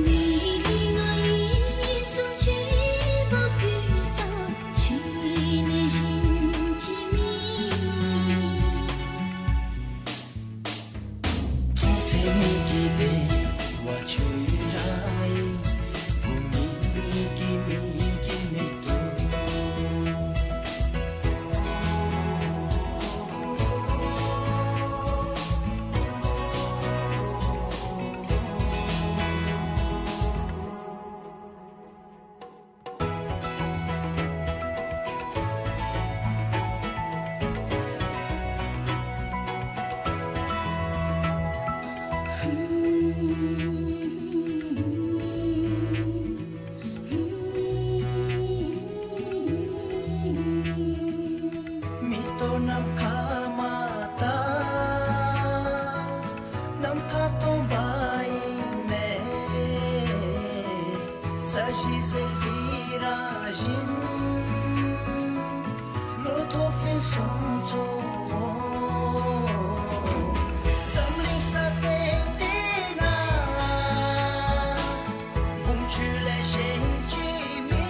མི་གི་ང་ཡི་བསམ་ཅི་བ་བུ་ས་ཅི་ལེ་ཞིང་ཅི་མི། མཐོང་ཚེ་མི་གི་བདེ་བ་ཅོག་ར་ཨིན། བུ་ངེ་གི་མི་གི་མེ་ཏོག། མེ་ཏོག་ནམ་མཁའ་མ་དག། ནམ་མཁའ་སྟོང་པ་ཨིན་མས། ས་གཞི་ཟེར་གྱི་རང་བཞིན། ལོ་ཐོག་ཕུན་སུམ་ཚོགས། འཛམ་གླིང་ས་སྟེང་འདི་ནང་བུམོ་ཁྱོད་ལས་གཞན་ཅིག་མེད།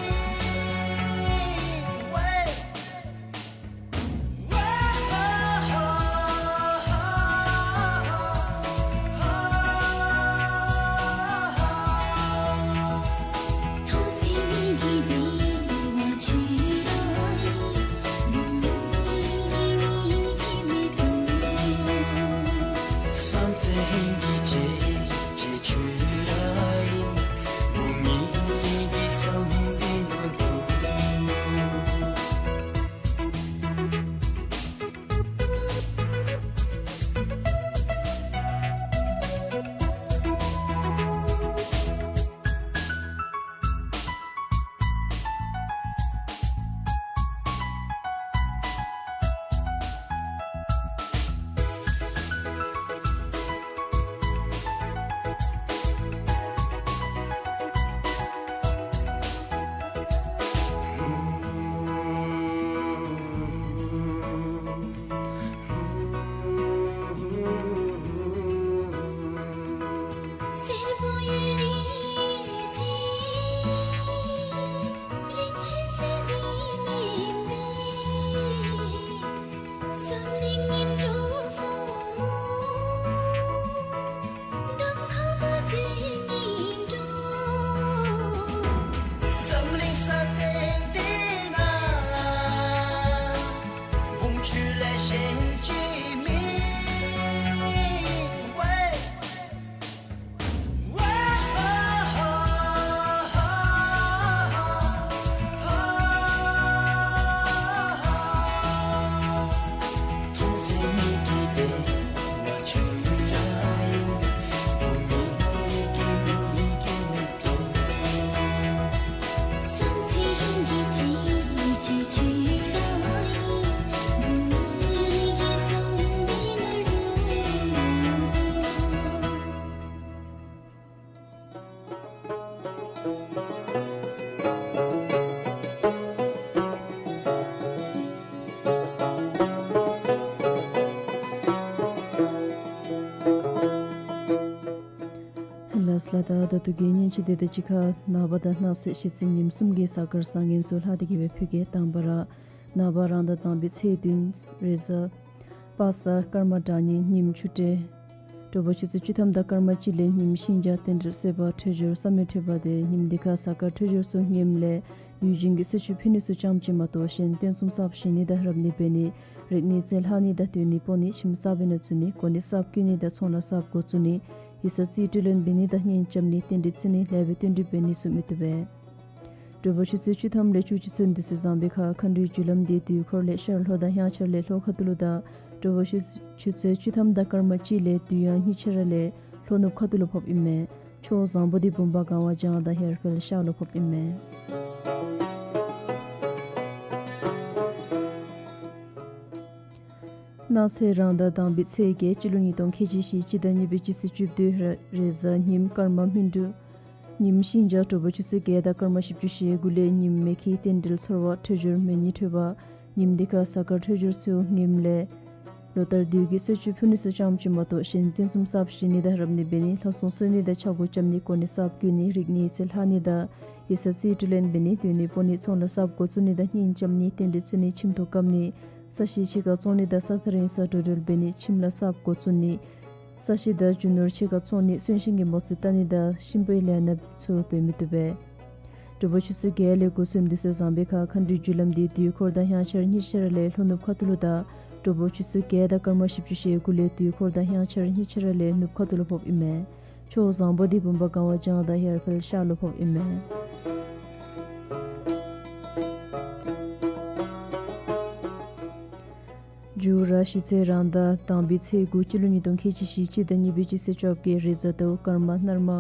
ད་ལྟོ་གི་ཉིནམ་ཅིག་འདི་དང་གཅིག་ཁར་ནངས་པ་དང་གནངས་ཚེ་གཞེས་ཚེས་ཉིནམ་གསུམ་གྱི་གཟའ་སྐར་བཟང་ངན་ཚུ་ལྷག་སྟེ་གི་སྦེ་ཕུལ་གེ། དང་པ་ར་ནངས་པ་རང་ཟླ་དང་པའི་ཚེས་བདུན་རེས་གཟའ་པ་སངས་སྐར་མ་བྲག་སྙིང་ཉིནམ་ཆུ་སྤྲེལ། དྲོ་པ་ཆུ་ཚོད་བཅུ་ཐམ་དང་སྐར་མ་གཅིག་ལས་ཉིནམ་ཤིང་བྱ་རྟེན་འབྲེལ་སྲེད་པ་འཕྲོད་སྦྱོར་བསམ་ཡས་འཕྲོད་པ་དེ་ཉིནམ་འདི་ཁར་གཟའ་སྐར་འཕྲོད་སྦྱོར་ཚུ་ངནམ་ལས་དུས་རྒྱུན་གྱི་གསོལ་མཆོད་ཕུལ་ནི་ཚུ་ཙམ་ཅིག་མ་གཏོགས་གཞན་རྟེན་གསུམ་གསརཔ་བཞེངས་ནི་དང་རབ་གནས་འབད་ནི་རིག་གནས་རྩིས་ལྷག་ནི་དང་སྡོད་གནས་སྤོ་ནི་ཁྱིམ་གསརཔ་ནང་འཛུལ་ནི་གོ་གནས་གསརཔ་བསྐོ་ནི་དང་ཚོང་ལཱ་གསརཔ་འགོ་བཙུགས་ནི་ཡིག་ཚང་རྩིས་སྤྲོད་ལེན་འབད་ནི་དང་གཉེན་རྐྱབ་ནི་རྟེན་འབྲེལ་བརྩི་ནི་ལེགས་པའི་བསྟུན་གྲོས་འབད་ནི་ཚུ་མི་བཏུབ་པས། དྲོ་པ་ཆུ་ཚོད་བཅུ་ཐམ་ལས་བཅུ་གཅིག་ཚུན་དུས་ཚོད་བཟང་པའི་ཁར་མཁའ་འགྲོའི་རྒྱུ་ལམ་འདི་དུས་འཁོར་ལས་ཤར་ལྷོ་དང་དབྱངས་འཆར་ལས་ལྷོ་ཁ་ཐུག་ལུ་དང་དྲོ་པ་ཆུ་ཆུ་ཚོད་བཅུ་ཐམ་དང་སྐར་མ་གཅིག་ལས་དུས་དབྱངས་གཉིས་འཆར་ལས་ལྷོ་ནུབ་ཁ་ཐུག་ལུ་ཕོགཔ་ཨིན་མས། ཕྱོགས་བཟང་པོ་འདི་བུམ་པ་གང་བ་བྱང་དང་ཡར་འཕེལ་ཤར་ལུ་ཕོགཔ་ཨིན་མས། གནངས་ཚེ་རང་ཟླ་དང་པའི་ཚེས་བརྒྱད་སྤྱི་ལོ་ཉིས་སྟོང་ཁལ་གཅིག་བཞི་སྤྱི་ཟླ་གཉིས་པའི་སྤྱི་ཚེས་བཅུ་བདུན་རེས་གཟའ་ཉིམ་སྐར་མ་སྨིན་དྲུག། ཉིམ་ཤིང་བྱ། དྲོ་པ་ཆུ་ཚོད་བརྒྱད་དང་སྐར་མ་བཞི་བཅུ་ཞེ་དགུ་ལས་ཉིམ་མེ་ཁྱི་རྟེན་འབྲེལ་ཚོར་བ་འཕྲོད་སྦྱོར་མེ་ཉིད་འཕྲོད་པ། ཉིནམ་འདི་ཁར་གཟའ་སྐར་འཕྲོད་སྦྱོར་ཚུ་ངནམ་ལས་ལོ་ལྟར་དུས་ཀྱི་གསོལ་མཆོད་ཕུལ་ནི་ཚུ་ཙམ་ཅིག་མ་གཏོགས་གཞན་རྟེན་གསུམ་གསརཔ་བཞེངས་ནི་དང་རབ་གནས་འབད་ནི་ལྷ་སྲུང་གསོལ་ནི་དང་ཕྱག་སྒོ་རྐྱབ་ནི་གོ་གནས་གསརཔ་བསྐོ་ནི་རིག་གནས་རྩིས་ལྷག་ནི་དང་ཡིག་ཚང་རྩིས་སྤྲོད་ལེན་འབད་ནི་སྡོད་གནས་སྤོ་ནི་ཚོང་ལཱ་གསརཔ་འགོ་བཙུགས་ནི་དང་གཉེན་རྐྱབ་ནི་རྟེན་འབྲེལ་བརྩི་ནི་ཁྱིམ་ཐོག་བཀབ་ནི་ས་གཞི་ཕྱི་ཁར་བཙོང་ནི་དང་ས་ཐག་རིང་སར་འགྲོ་འགྲུལ་འབད་ནི་ཁྱིམ་ལཱ་གསརཔ་འགོ་བཙུགས་ནི་ས་གཞི་དང་རྒྱུ་ནོར་ཕྱི་ཁར་བཙོང་ནི་གསོན་གཤིན་གྱི་མོ་རྩིས་བལྟ་ནི་དང་གཤིན་པོའི་ལས་སྣ་ཚུ་འབད་མི་བཏུབ་པས། དྲོ་པ་ཆུ་ཚོད་བརྒྱད་ལས་དགུ་ཚུན་དུས་ཚོད་བཟང་པའི་ཁར་མཁའ་འགྲོའི་རྒྱུ་ལམ་འདི་དུས་འཁོར་དང་དབྱངས་འཆར་གཉིས་འཆར་ལས་ལྷོ་ནུབ་ཁ་ཐུག་ལུ་དང་དྲོ་པ་ཆུ་ཚོད་བརྒྱད་དང་སྐར་མ་བཞི་བཅུ་ཞེ་དགུ་ལས་དུས་འཁོར་དང་དབྱངས་འཆར་གཉིས་འཆར་ལས་ནུབ་ཁ་ཐུག་ལུ་ཕོགཔ་ཨིན་མས། ཕྱོགས་བཟང་པོ་འདི་བུམ་པ་གང་བ་བྱང་དང་ཡར་འཕེལ་ཤར་ལུ་ཕོགཔ་ཨིན་མས། མཇུག་ར་གཞེས་ཚེས་རང་ཟླ་དང་པའི་ཚེས་དགུ་སྤྱི་ལོ་ཉིས་སྟོང་ཁལ་གཅིག་བཞི་སྤྱི་ཟླ་གཉིས་པའི་སྤྱི་ཚེས་བཅོ་བརྒྱད་རེས་གཟའ་ཟླཝ་སྐར་མ་ནར་མ་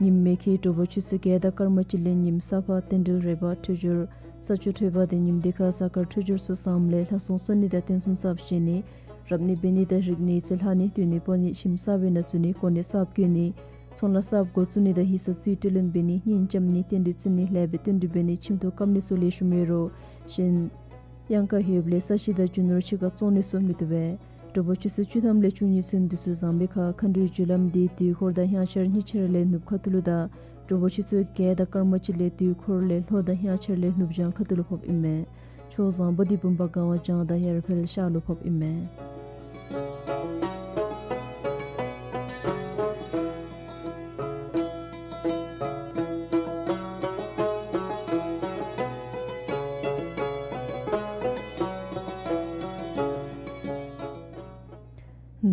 ཉིམ་མེ་ཁྱི། དྲོ་པ་ཆུ་ཚོད་བརྒྱད་དང་སྐར་མ་གཅིག་ལས་ཉིམ་ས་ཕག་རྟེན་འབྲེལ་རེ་བ་འཕྲོད་སྦྱོར་ས་ཆུ་འཕྲོད་པ་དེ་ཉིནམ་འདི་ཁར་གཟའ་སྐར་འཕྲོད་སྦྱོར་ཚུ་བཟངམ་ལས་ལྷ་སྲུང་གསོལ་ནི་དང་རྟེན་གསུམ་གསརཔ་བཞེངས་ནི་རབ་གནས་འབད་ནི་དང་རིག་གནས་རྩིས་ལྷག་ནི་སྡོད་གནས་སྤོ་ནི་ཁྱིམ་གསར་པའི་ནང་འཛུལ་ནི་གོ་གནས་གསརཔ་བསྐོ་ནི་ཚོང་ལཱ་གསརཔ་འགོ་བཙུགས་ནི་དང་ཡིག་ཚང་རྩིས་སྤྲོད་ལེན་འབད་ནི་གཉེན་རྐྱབ་ནི་རྟེན་འབྲེལ་བརྩི་ནི་ལེགས་པའི་བསྟུན་གྲོས་འབད་ནི་ཁྱིམ་ཐོག་བཀབ་ནི་ཚུ་ལེགས་ཤོམ་ཡོད་རུང་གཞན་གཡང་ཁ་ཡོདཔ་ལས་ས་གཞི་དང་རྒྱུ་ནོར་ཕྱི་ཁར་བཙོང་ནི་ཚུ་མི་བཏུབ་པས། དྲོ་པ་ཆུ་ཚོད་བཅུ་ཐམ་ལས་བཅུ་གཉིས་ཚུན་དུས་ཚོད་བཟང་པའི་ཁར་མཁའ་འགྲོའི་རྒྱུ་ལམ་འདི་དུས་འཁོར་དང་དབྱངས་འཆར་གཉིས་འཆར་ལས་ནུབ་ཁ་ཐུག་ལུ་དང་དྲོ་པ་ཆུ་ཚོད་བརྒྱད་དང་སྐར་མ་གཅིག་ལས་དུས་འཁོར་ལས་ལྷོ་དང་དབྱངས་འཆར་ལས་ནུབ་བྱང་ཁ་ཐུག་ལུ་ཕོགཔ་ཨིན་མས། ཕྱོགས་བཟང་པོ་འདི་བུམ་པ་གང་བ་བྱང་དང་ཡར་འཕེལ་ཤར་ལུ་ཕོགཔ་ཨིན་མས།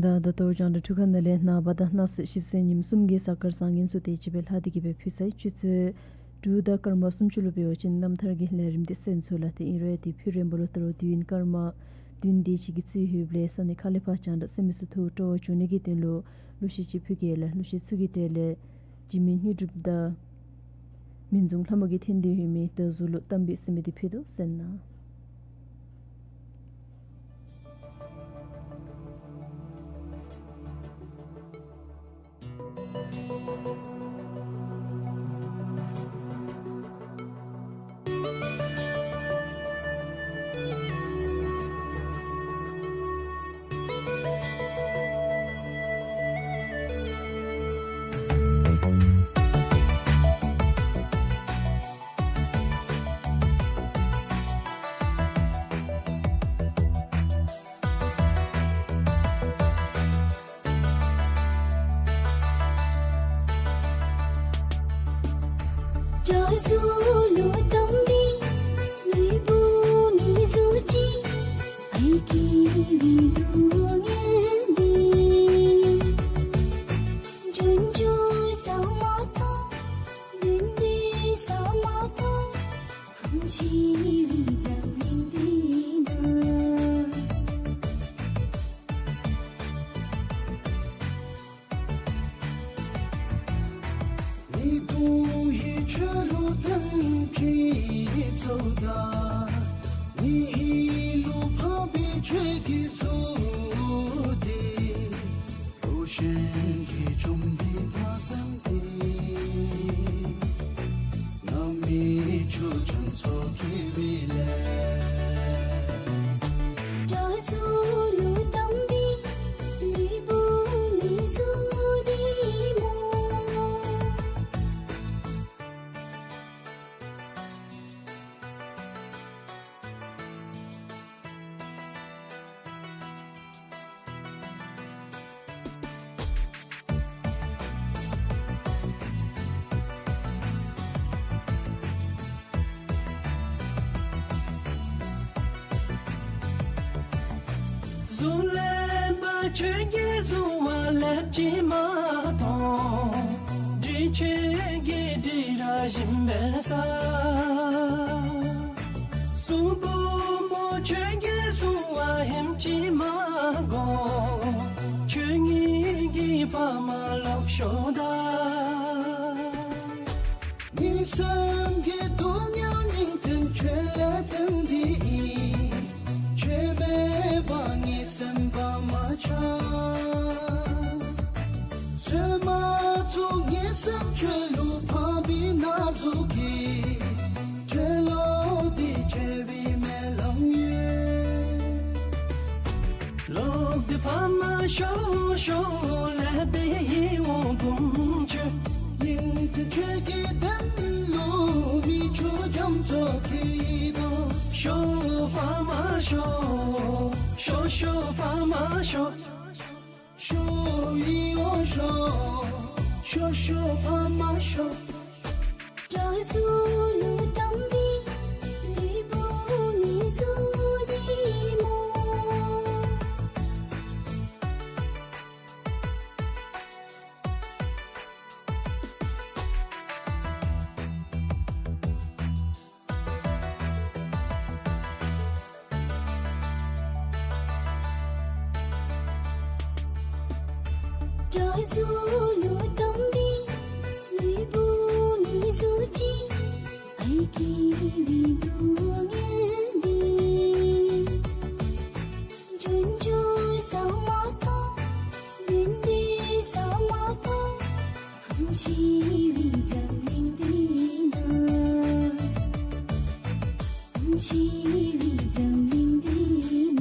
ད་ད་ལྟོ་རྒྱང་བསྒྲགས་འཕྲུལ་ཁང་ནང་ལས་ནངས་པ་དང་གནངས་ཚེ་གཞེས་ཚེས་ཉིནམ་གསུམ་གྱི་གཟའ་སྐར་བཟང་ངན་ཚུ་དེ་ཅིག་སྦེ་ལྷག་སྟེ་གི་སྦེ་ཕུལ་ཚར་ཡི། ཆུ་ཚོད་དྲུག་དང་སྐར་མ་སུམ་ཅུ་ལུ་འབད་བ་ཅིན་རྣམ་ཐར་གྱི་ལས་རིམ་དེ་གསན་ཚར་ལགས། ཏེ་ཨིན་རུང་ཡང་དེ་ཕུལ་རན་པ་ལུ་ད་རུང་དུས་ཡུན་སྐར་མ་བདུན་དེ་ཅིག་གི་རྩིས་ཡོདཔ་ལས་ས་གནས་ཁག་ལས་ཕར་རྒྱང་བསྒྲགས་གསན་མི་ཚུ་ཐུགས་སྤྲོ་བ་བྱུང་ནི་གི་དོན་ལུ་གླུ་གཞས་ཅིག་ཕུལ་གེ་ལགས། གླུ་གཞས་ཚུ་གི་གྲས་ལས་འཇིགས་མེད་དངོས་གྲུབ་དང་མི་འཛུམ་ལྷ་མོ་གི་འཐེན་འདུན་ཡོད་མི་ད་གཟུགས་ལུ་གཏམ་དཔེ་ཟེར་མི་དེ་ཕུལ་དོ། གསན་གནང་། གདོང་ལེན་པ་ཁྱོད་ཀྱིས་བཟུང་བ་ལེབ་ཅིག་མ་མཐོང་། འདྲེ་ཁྱོད་ཀྱིས་འདྲེ་ར་བཞིན་འབད་ས། གསུང་བུ་མོ་ཁྱོད་ཀྱིས་བཟུང་བ་ཧེམ་ཅིག་མ་དགོ། ཁྱོད་ངེ་གི་ཕ་མ་ལོག་ཤོག་ད། ངེའི་སེམས་ཀྱི་སྡུག་བསྔལ་སྙིང་དོན་ཁྱོད་ལས་བཏོན་ཏེ་ཨིན། ཁྱོད་མེད་པར་ངེའི་སེམས་པ་མ་ཆགས། ཚོད་མ་ཚུགས་ངེའི་སེམས་ཁྱོད་ལུ་ཕངས་པའི་ན་ཟུག་གིས། ཁྱོད་ལོག་སྟེ་ཆེ་བའི་སྨོན་ལམ་ཡོད། ལོག་སྟེ་ཕ་མ་ཤོག་ཤོག་ལེབ་པའི་ཡིད་འོང་བུམོ་ཁྱོད། སྙིང་དོན་ཁྱོད་ཀྱི་དོན་ལུ་མི་ཆོས་རྒྱ་མཚོ་ཁྱེར་དོ། ཤོག་ཕ་མ་ཤོག། ཤོག་ཤོག་ཕ་མ་ཤོག། ཤོག་ཡིད་འོང་ཤོག། ཤོག་ཤོག་ཕ་མ་ཤོག། བྲག་གཟུགས་ལུ་བཏང་སྟེ་ལུས་པོ་ངལ་གསོ་ནི་སྨོ། བྲག་གཟུགས་ལུ་བཏང་སྟེ་ལུས་པོ་ངལ་གསོ་ཅི། ཨའི་སྐྱེ་བའི་སྡུག་བསྔལ་འདི། འབྱོན་འགྱོ་ས་མ་མཐོང་། འབྱོན་འདི་ས་མ་མཐོང་། ཧམ་ཤི་བའི་འཛམ་གླིང་འདི་ན། ཧམ་ཤི་བའི་འཛམ་གླིང་འདི་ན།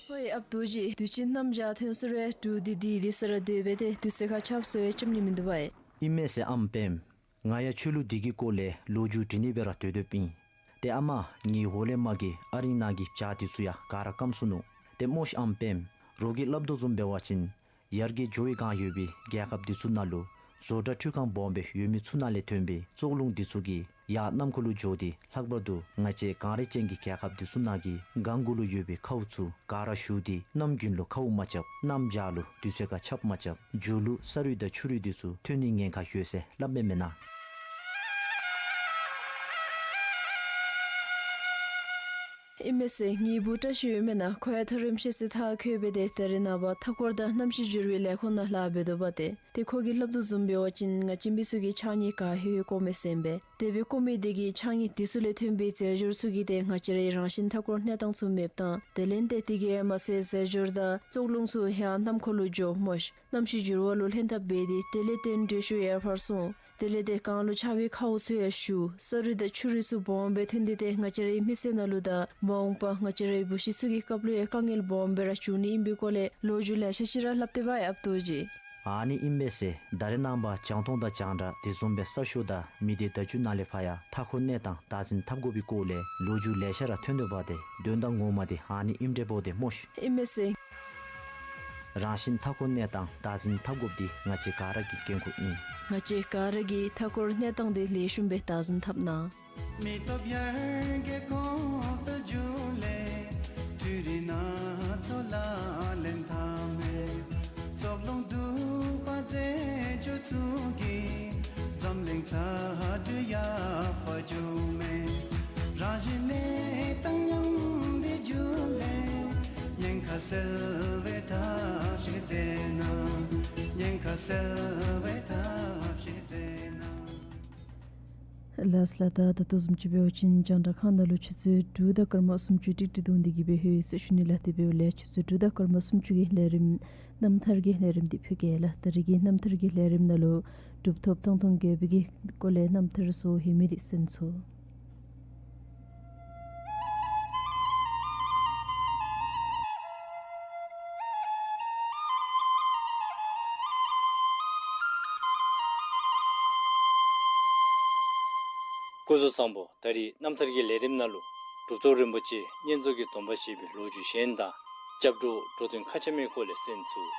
ཝའེ་ཨཔ་རྡོ་རྗེ། དུས་ཅི་གནམ་བྱཱར་ཐོན་སོང་རུང་འབྲུག་འདི་དེ་དེ་ས་ར་སྡོད་སྦེ་ཏེ་དུས་ཚོད་ཁར་ཆརཔ་ཟ་བར་འགྱོ་ནི་མིན་འདུག་པ། ཨིན་མས་ཟེར་ཨམ་པེམ། ང་ཡང་ཆོས་ལུགས་འདི་གི་སྐོར་ལས་ལོ་རྒྱུས་འདྲི་ནི་སྦེ་ར་སྡོད་སྡོདཔ་ཨིན། ཏེ་ཨ་མ་ངེའི་འོག་ལས་མར་གྱི་ཨ་རིང་ནང་གི་བྱཱར་འདི་ཚུ་ཡང་ག་ར་སྐམ་སོ་ནུག། ཏེ་མོ་ཤིག་ཨམ་པེམ། རོགས་ཀྱིས་སླབ་དོ་བཟུམ་འབད་བ་ཅིན་ཡར་རྒྱས་འགྱོ་བའི་བསྒང་ཡོད་པའི་རྒྱལ་ཁབ་འདི་ཚུ་ནང་ལུ་བཟོ་གྲྭ་འཕྲུལ་ཁང་སྦོམ་སྦེ་ཡོད་མི་ཚུ་ནང་ལས་ཐོན་པའི་བཙོག་རླུང་འདི་ཚུ་གིས་ཡར་གནམ་ཁ་ལུ་འགྱོ་སྟེ་ལྷག་པར་དུ་ང་བཅས་གངས་རི་ཅན་གྱི་རྒྱལ་ཁབ་འདི་ཚུ་ནང་གི་གངས་གུ་ལུ་ཡོད་པའི་ཁཝ་ཚུ་ག་ར་ཞུ་སྟེ་གནམ་དགུན་ལུ་ཁཝ་མ་རྐྱབ། གནམ་བྱཱར་ལུ་དུས་ཚོད་ཁར་ཆརཔ་མ་རྐྱབ། མཇུག་ལུ་ས་རུད་དང་ཆུ་རུད་འདི་ཚུ་ཐོན་ནིའི་ཉེན་ཁ་ཡོད་ཟེར་སླབ་མས་མེན་ན། ཨིན་མས་ཟེར། ངེའི་བུ་བཀྲ་ཤིས་ཡོད་མེན་ན། ཁོ་ཡང་མཐོ་རིམ་ཤེས་ཚད་མཐར་འཁྱོལ་སྦེ་ཏེ་ད་རེས་ནངས་པ་མཐའ་འཁོར་དང་གནམ་གཤིས་འགྱུར་བའི་ལས་ཁུངས་ནང་ལཱ་འབད་དོ་བ་ཏེ། ཏེ་ཁོ་གིས་སླབ་དོ་བཟུམ་འབད་བ་ཅིན་ང་བཅས་མི་ཚུ་གིས་ཕྱགས་སྙིགས་ག་ཧེ་ཧེ་བཀོ་མས་ཟེར་ཨིན་པས། དེ་སྦེ་བཀོ་མི་དེ་གིས་ཕྱགས་སྙིགས་དེ་ཚུ་ལས་ཐོན་པའི་རྫས་སྦྱོར་ཚུ་གིས་ཏེ་ང་བཅས་རའི་རང་བཞིན་མཐའ་འཁོར་གནས་སྟངས་ཚུ་མེདཔ་བཏང་། དེ་ལས་ཏེ་དེ་གིས་མ་ཚད་རྫས་སྦྱོར་དང་བཙོག་རླུང་ཚུ་ཡར་གནམ་ཁ་ལུ་འགྱོ་མོ་ཤིག། གནམ་གཤིས་འགྱུར་བ་ལུ་ལྷན་ཐབས་འབད་དེ་དེ་ལས་ཏེ་དྲོད་ཤུགས་ཡར་འཕར་སོང་། དེ་ལས་ཏེ་གངས་ལུ་ཆར་པའི་ཁཝ་ཚུ་ཡང་ཞུ། ས་རུད་དང་ཆུ་རུད་ཚུ་སྦོམ་སྦེ་ཐོན་ཏེ་ཏེ་ང་བཅས་རའི་མི་ཚེ་ནང་ལུ་དང་མ་འོངས་པ་ང་བཅས་རའི་བུ་གཞི་ཚུ་གི་སྐབས་ལུ་ཡང་དཀའ་ངལ་སྦོམ་སྦེ་ར་འབྱུང་ནི་ཨིན་པའི་སྐོར་ལས་ལོ་རྒྱུས་ལེ་ཤ་ཅིག་ར་སླབ་སྟེ་འབད་ཡི་ཨཔ་རྡོ་རྗེ། ཨ་ནི་ཨིན་མས་ཟེར། ད་རེས་ནངས་པ་རྒྱང་མཐོང་དང་རྒྱང་བསྒྲགས་དེ་བཟུམ་སྦེ་གསར་ཤོག་དང་མི་སྡེ་བརྡ་བརྒྱུད་ནང་ལས་ཕར་ཡང་མཐའ་འཁོར་གནས་སྟངས་བདག་འཛིན་འཐབ་དགོ་པའི་སྐོར་ལས་ལོ་རྒྱུས་ལེ་ཤ་ར་ཐོན་དོ་བ་ཏེ་དོན་དག་ངོ་མ་དེ་ཨ་ནི་ཨིནམ་འདྲས་པོ་ཏེ་མོ་ཤིག། ཨིན་མས་ཟེར། རང་བཞིན་མཐའ་འཁོར་གནས་སྟངས་བདག་འཛིན་འཐབ་དགོཔ་འདི་ང་བཅས་ག་ར་གི་འགན་ཁུར་ཨིན། ང་བཅས་ག་ར་གིས་མཐའ་འཁོར་གནས་སྟངས་དེ་ལེགས་ཤོམ་སྦེ་བདག་འཛིན་འཐབ་གནང་། མེ་ཏོག་ཡར་གྱི་གོང་དུ་རྒྱུ་ལས། འཕྲུལ་རིག་སྣ་ཚོགས་ལག་ལེན་འཐབ་མས། བཙོག་རླུང་གདུག་པ་རྫས་སྦྱོར་ཚུ་གིས། འཛམ་གླིང་ཚ་དྲོད་ཡར་འཕར་འགྱོ་མས། རང་བཞིན་གནས་སྟངས་ཉམས་དེ་རྒྱུ་ལས། ཉེན་ཁ་སེལ་བའི་ཐབས་ཤེས་མཛད་གནང་། ཉེན་ཁ་སེལ་བའི་ཐབས་ཤེས་མཛད་གནང་། ལགས་ལགས། ད་ད་ལྟོ་བཟུམ་ཅིག་འབད་བ་ཅིན་རྒྱང་བསྒྲགས་ཁང་ནང་ལུ་ཆུ་ཚོད་དྲུག་དང་སྐར་མ་སུམ་ཅུ་ཀྲིག་ཀྲི་བརྡུངས་ཏེ་གི་སྦེ་ལྷོད་ཡི་ཟེར་ཞུ་ནི་ལགས། དེ་འབདཝ་ལས་ཆུ་ཚོད་དྲུག་དང་སྐར་མ་སུམ་ཅུ་གི་ལས་རིམ་རྣམ་ཐར་གྱི་ལས་རིམ་འདི་ཕུལ་གེ་ལགས། ད་རིས་ཀྱི་རྣམ་ཐར་གྱི་ལས་རིམ་ནང་ལུ་གྲུབ་ཐོབ་ཐང་སྟོང་རྒྱལ་པོ་གི་སྐོར་ལས་རྣམ་ཐར་ཚུ་ཧེ་མ་འདི་གསན་ཚུགས། སྐུ་གཟུགས་བཟང་པོ། ད་རིས་རྣམ་ཐར་གྱི་ལས་རིམ་ནང་ལུ་གྲུབ་ཐོབ་རིན་པོ་ཆེ་བསྙེན་རྫོགས་ཀྱི་སྡོམ་པ་བཞེས་པའི་ལོ་རྒྱུས་གཞན་དང་སྐྱབས་འགྲོ་འགྲོ་དོན་མཁའ་ཁྱབ་མའི་སྐོར་ལས་གསན་ཚུགས།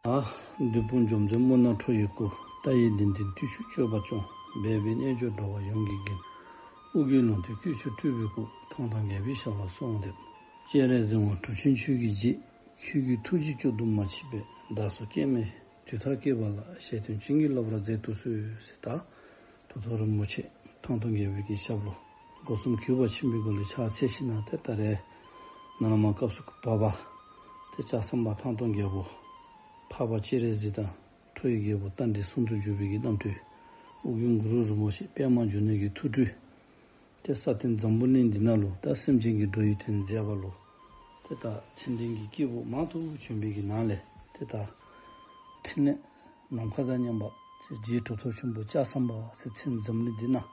ཨ། བདུད་དཔུང་འཇོམས་མཛད་དམུ་ནག་ཁྲོ་བོའི་སྐུ། ལྟ་བའི་གདན་འདྲེན་བརྟུལ་ཞུགས་སྤྱོད་པ་སྐྱོང་། འབད་པས་རྣལ་འབྱོར་འགྲོ་བ་ཡོངས་ཀྱི་མགོན། ཨོ་རྒྱན་ལུང་བསྟན་སྐུ་མཆོག་སྤྲུལ་པའི་སྐུ། ཐང་སྟོང་རྒྱལ་པོའི་ཞབས་ལ་གསོལ་བ་འདེབས། སྤྱན་རས་གཟིགས་དབང་གྲུབ་ཆེན་ཁྱོད་ཀྱི་རྗེ། ཁྱོད་ཀྱི་ཐུགས་རྗེས་བསྐྱོད་དུ་མ་མཆིས་པས། བདག་སོགས་སྐྱེ་མེད་དུས་མཐར་སྐྱེས་པ་ལ། ཞལ་བསྟན་བྱིན་གྱིས་བརླབ་པར་མཛད་དུ་གསོལ་ཟེར། ད་གྲུབ་ཐོབ་རིན་པོ་ཆེ་ཐང་སྟོང་རྒྱལ་པོའི་གི་ཞབས་ལུ་སྒོ་གསུམ་གུས་པ་ཆེན་པོའི་སྒོ་ལས་ཕྱག་འཚལ་ཞིནམ་ལས་ཏེ་ད་རེས་ནཱ་ལས་མར་སྐབས་སུ་བབ་པ་ཏེ་ལྕགས་ཟམ་པ་ཐང་སྟོང་རྒྱལ་པོ་འཕགས་པ་སྤྱན་རས་གཟིགས་དང་ཁྲོ་བོའི་རྒྱལ་པོ་རྟ་མགྲིན་ཟུང་དུ་འཇུག་པའི་གི་རྣམ་སྤྲུལ། ཨོ་རྒྱན་གུ་རུ་རིན་པོ་ཆེ་པདྨ་འབྱུང་གནས་ཀྱི་ཐུགས་སྤྲུལ། ཏེ་ས་སྟེང་འཛམ་བུ་གླིང་འདི་ནང་ལུ་ད་སེམས་ཅན་གྱི་འགྲོ་བའི་དོན་མཛད་པ་ལུ་ཏེ་ད་མཚན་ལྡན་གྱི་སྐྱེས་བུ་མང་དུ་བྱོན་པའི་གི་ནང་ལས་ཏེ་ད་ཕྲིན་ལས་ནམ་མཁའ་དང་མཉམ་པ་ཏེ་རྗེ་གྲུབ་ཐོབ་ཆེན་པོ་ལྕགས་ཟམ་པ་ཟེར་མཚན་འཛམ་གླིང་འདི་ནང་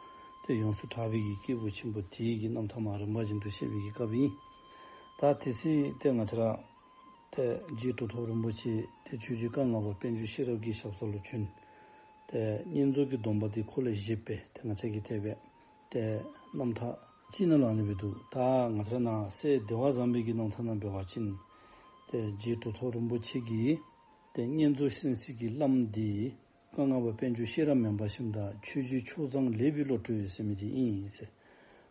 ཏེ་ཡོངས་སུ་གྲགས་པའི་གི་སྐྱེས་བུ་ཆེན་པོ་དེའི་གི་རྣམ་ཐར་མར་རིམ་པ་བཞིན་དུ་བཤད་པའི་གི་སྐབས་ཨིན། ད་དེ་སྲིད་ཏེ་ང་བཅས་ར་ཏེ་རྗེ་གྲུབ་ཐོབ་རིན་པོ་ཆེ་ཏེ་ཆོས་རྗེ་སྐུ་ལྔ་པ་དཔལ་འབྱོར་ཤེས་རབ་ཀྱི་ཞབས་ས་ལུ་བྱོན། ཏེ་བསྙེན་རྫོགས་ཀྱི་སྡོམ་པ་འདི་ཁོ་ལས་བཞེས་པས། ཏེ་ང་བཅས་ཀྱིས་དེ་སྦེ་ཏེ་རྣམ་ཐར་ཅིག་ནང་ལུ་ཨ་ནི་སྦེ་འདུག། ད་ང་བཅས་ནཱ་སྲས་བདེ་བ་བཟང་པོའི་གི་རྣམ་ཐར་ནང་འབད་བ་ཅིན་ཏེ་རྗེ་གྲུབ་ཐོབ་རིན་པོ་ཆེ་གིས་ཏེ་བསྙེན་རྫོགས་བསྲུང་སའི་གི་བླམ་འདི་སྐུ་ལྔ་པ་དཔལ་འབྱོར་ཤེས་རབ་མེན་པར་ཞིནམ་ད་ཆོས་རྗེ་ཆོས་བཟང་ལེགས་པའི་བློ་གྲོས་ཟེར་མི་འདི་ཨིན་ཟེར།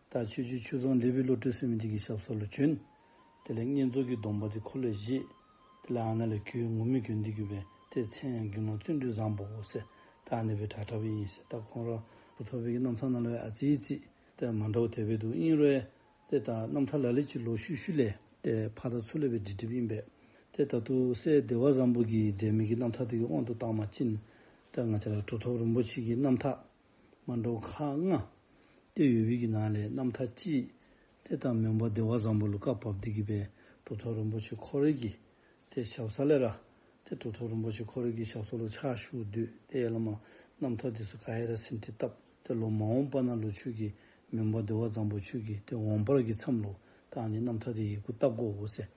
ད་ཆོས་རྗེ་ཆོས་བཟང་ལེགས་པའི་བློ་གྲོས་ཟེར་མི་འདི་གི་ཞབས་ས་ལུ་བྱོན། དེ་ལས་བསྙེན་རྫོགས་ཀྱི་སྡོམ་པ་འདི་ཁོ་ལས་བཞེས། དེ་ལས་ཨ་ནཱ་ལས་གོ་ངོ་མ་གྱོན་ཏེ་གི་སྦེ་ཏེ་མཚན་ཡང་དགེ་སློང་བརྩོན་འགྲུས་བཟང་པོ་ཟེར་ད་ཨ་ནི་སྦེ་གྲགས་གྲགསཔ་ཨིན་ཟེར། ད་ཁོང་ར་གྲུབ་ཐོབ་པའི་གི་རྣམ་ཐར་ནང་ལུ་ཡང་ཨ་ཙི་ཙི་ཏེ་མ་འདྲཝ་དེ་སྦེ་འདུག། ཨིན་རུང་ཏེ་ད་རྣམ་ཐར་ལ་ལུ་ཅིག་ལོག་ཤུལ་ཤུལ་ལས་ཏེ་ཕར་དང་ཚུར་ལས་སྦེ་སྒྲིག་སྒྲིགཔ་ཨིན་པས། ཏེ་ད་ལྟོ་སྲས་བདེ་བ་བཟང་པོ་གིས་མཛད་མི་གི་རྣམ་ཐར་དེ་གི་དབང་དུ་བཏང་བ་ཅིན་ཏེ་ང་བཅས་ར་གྲུབ་ཐོབ་རིན་པོ་ཆེ་གི་རྣམ་ཐར་མ་འདྲཝ་ཁག་ལྔ་ཏེ་ཡོད་པའི་གི་ནང་ལས་རྣམ་ཐར་གཅིག་ཏེ་ད་མོན་པ་བདེ་བ་བཟང་པོ་ལུ་བཀའ་བབས་ཏེ་གི་སྦེ་གྲུབ་ཐོབ་རིན་པོ་ཆེ་ཁོ་རའི་གི་ཏེ་ཞབས་ས་ལས་ར་ཏེ་གྲུབ་ཐོབ་རིན་པོ་ཆེ་ཁོ་རའི་གི་ཞབས་ས་ལུ་ཕྱག་ཞུ་སྡོད། ཏེ་ཡར་ལས་མར་རྣམ་ཐར་འདི་ཚུ་ག་ར་ཟིན་བྲིས་བཏབ། ཏེ་ལོག་མ་འོངས་པ་ནང་ལུ་ཁྱོད་ཀྱིས་མོན་པ་བདེ་བ་བཟང་པོ་ཁྱོད་ཀྱིས་ཏེ་འོང་འབབ་ཀྱི་མཚམས་ལུ་ད་ཨ་ནི་རྣམ་ཐར་འདི་ཡི་གུ་བཏབ་དགོ་ཟེར།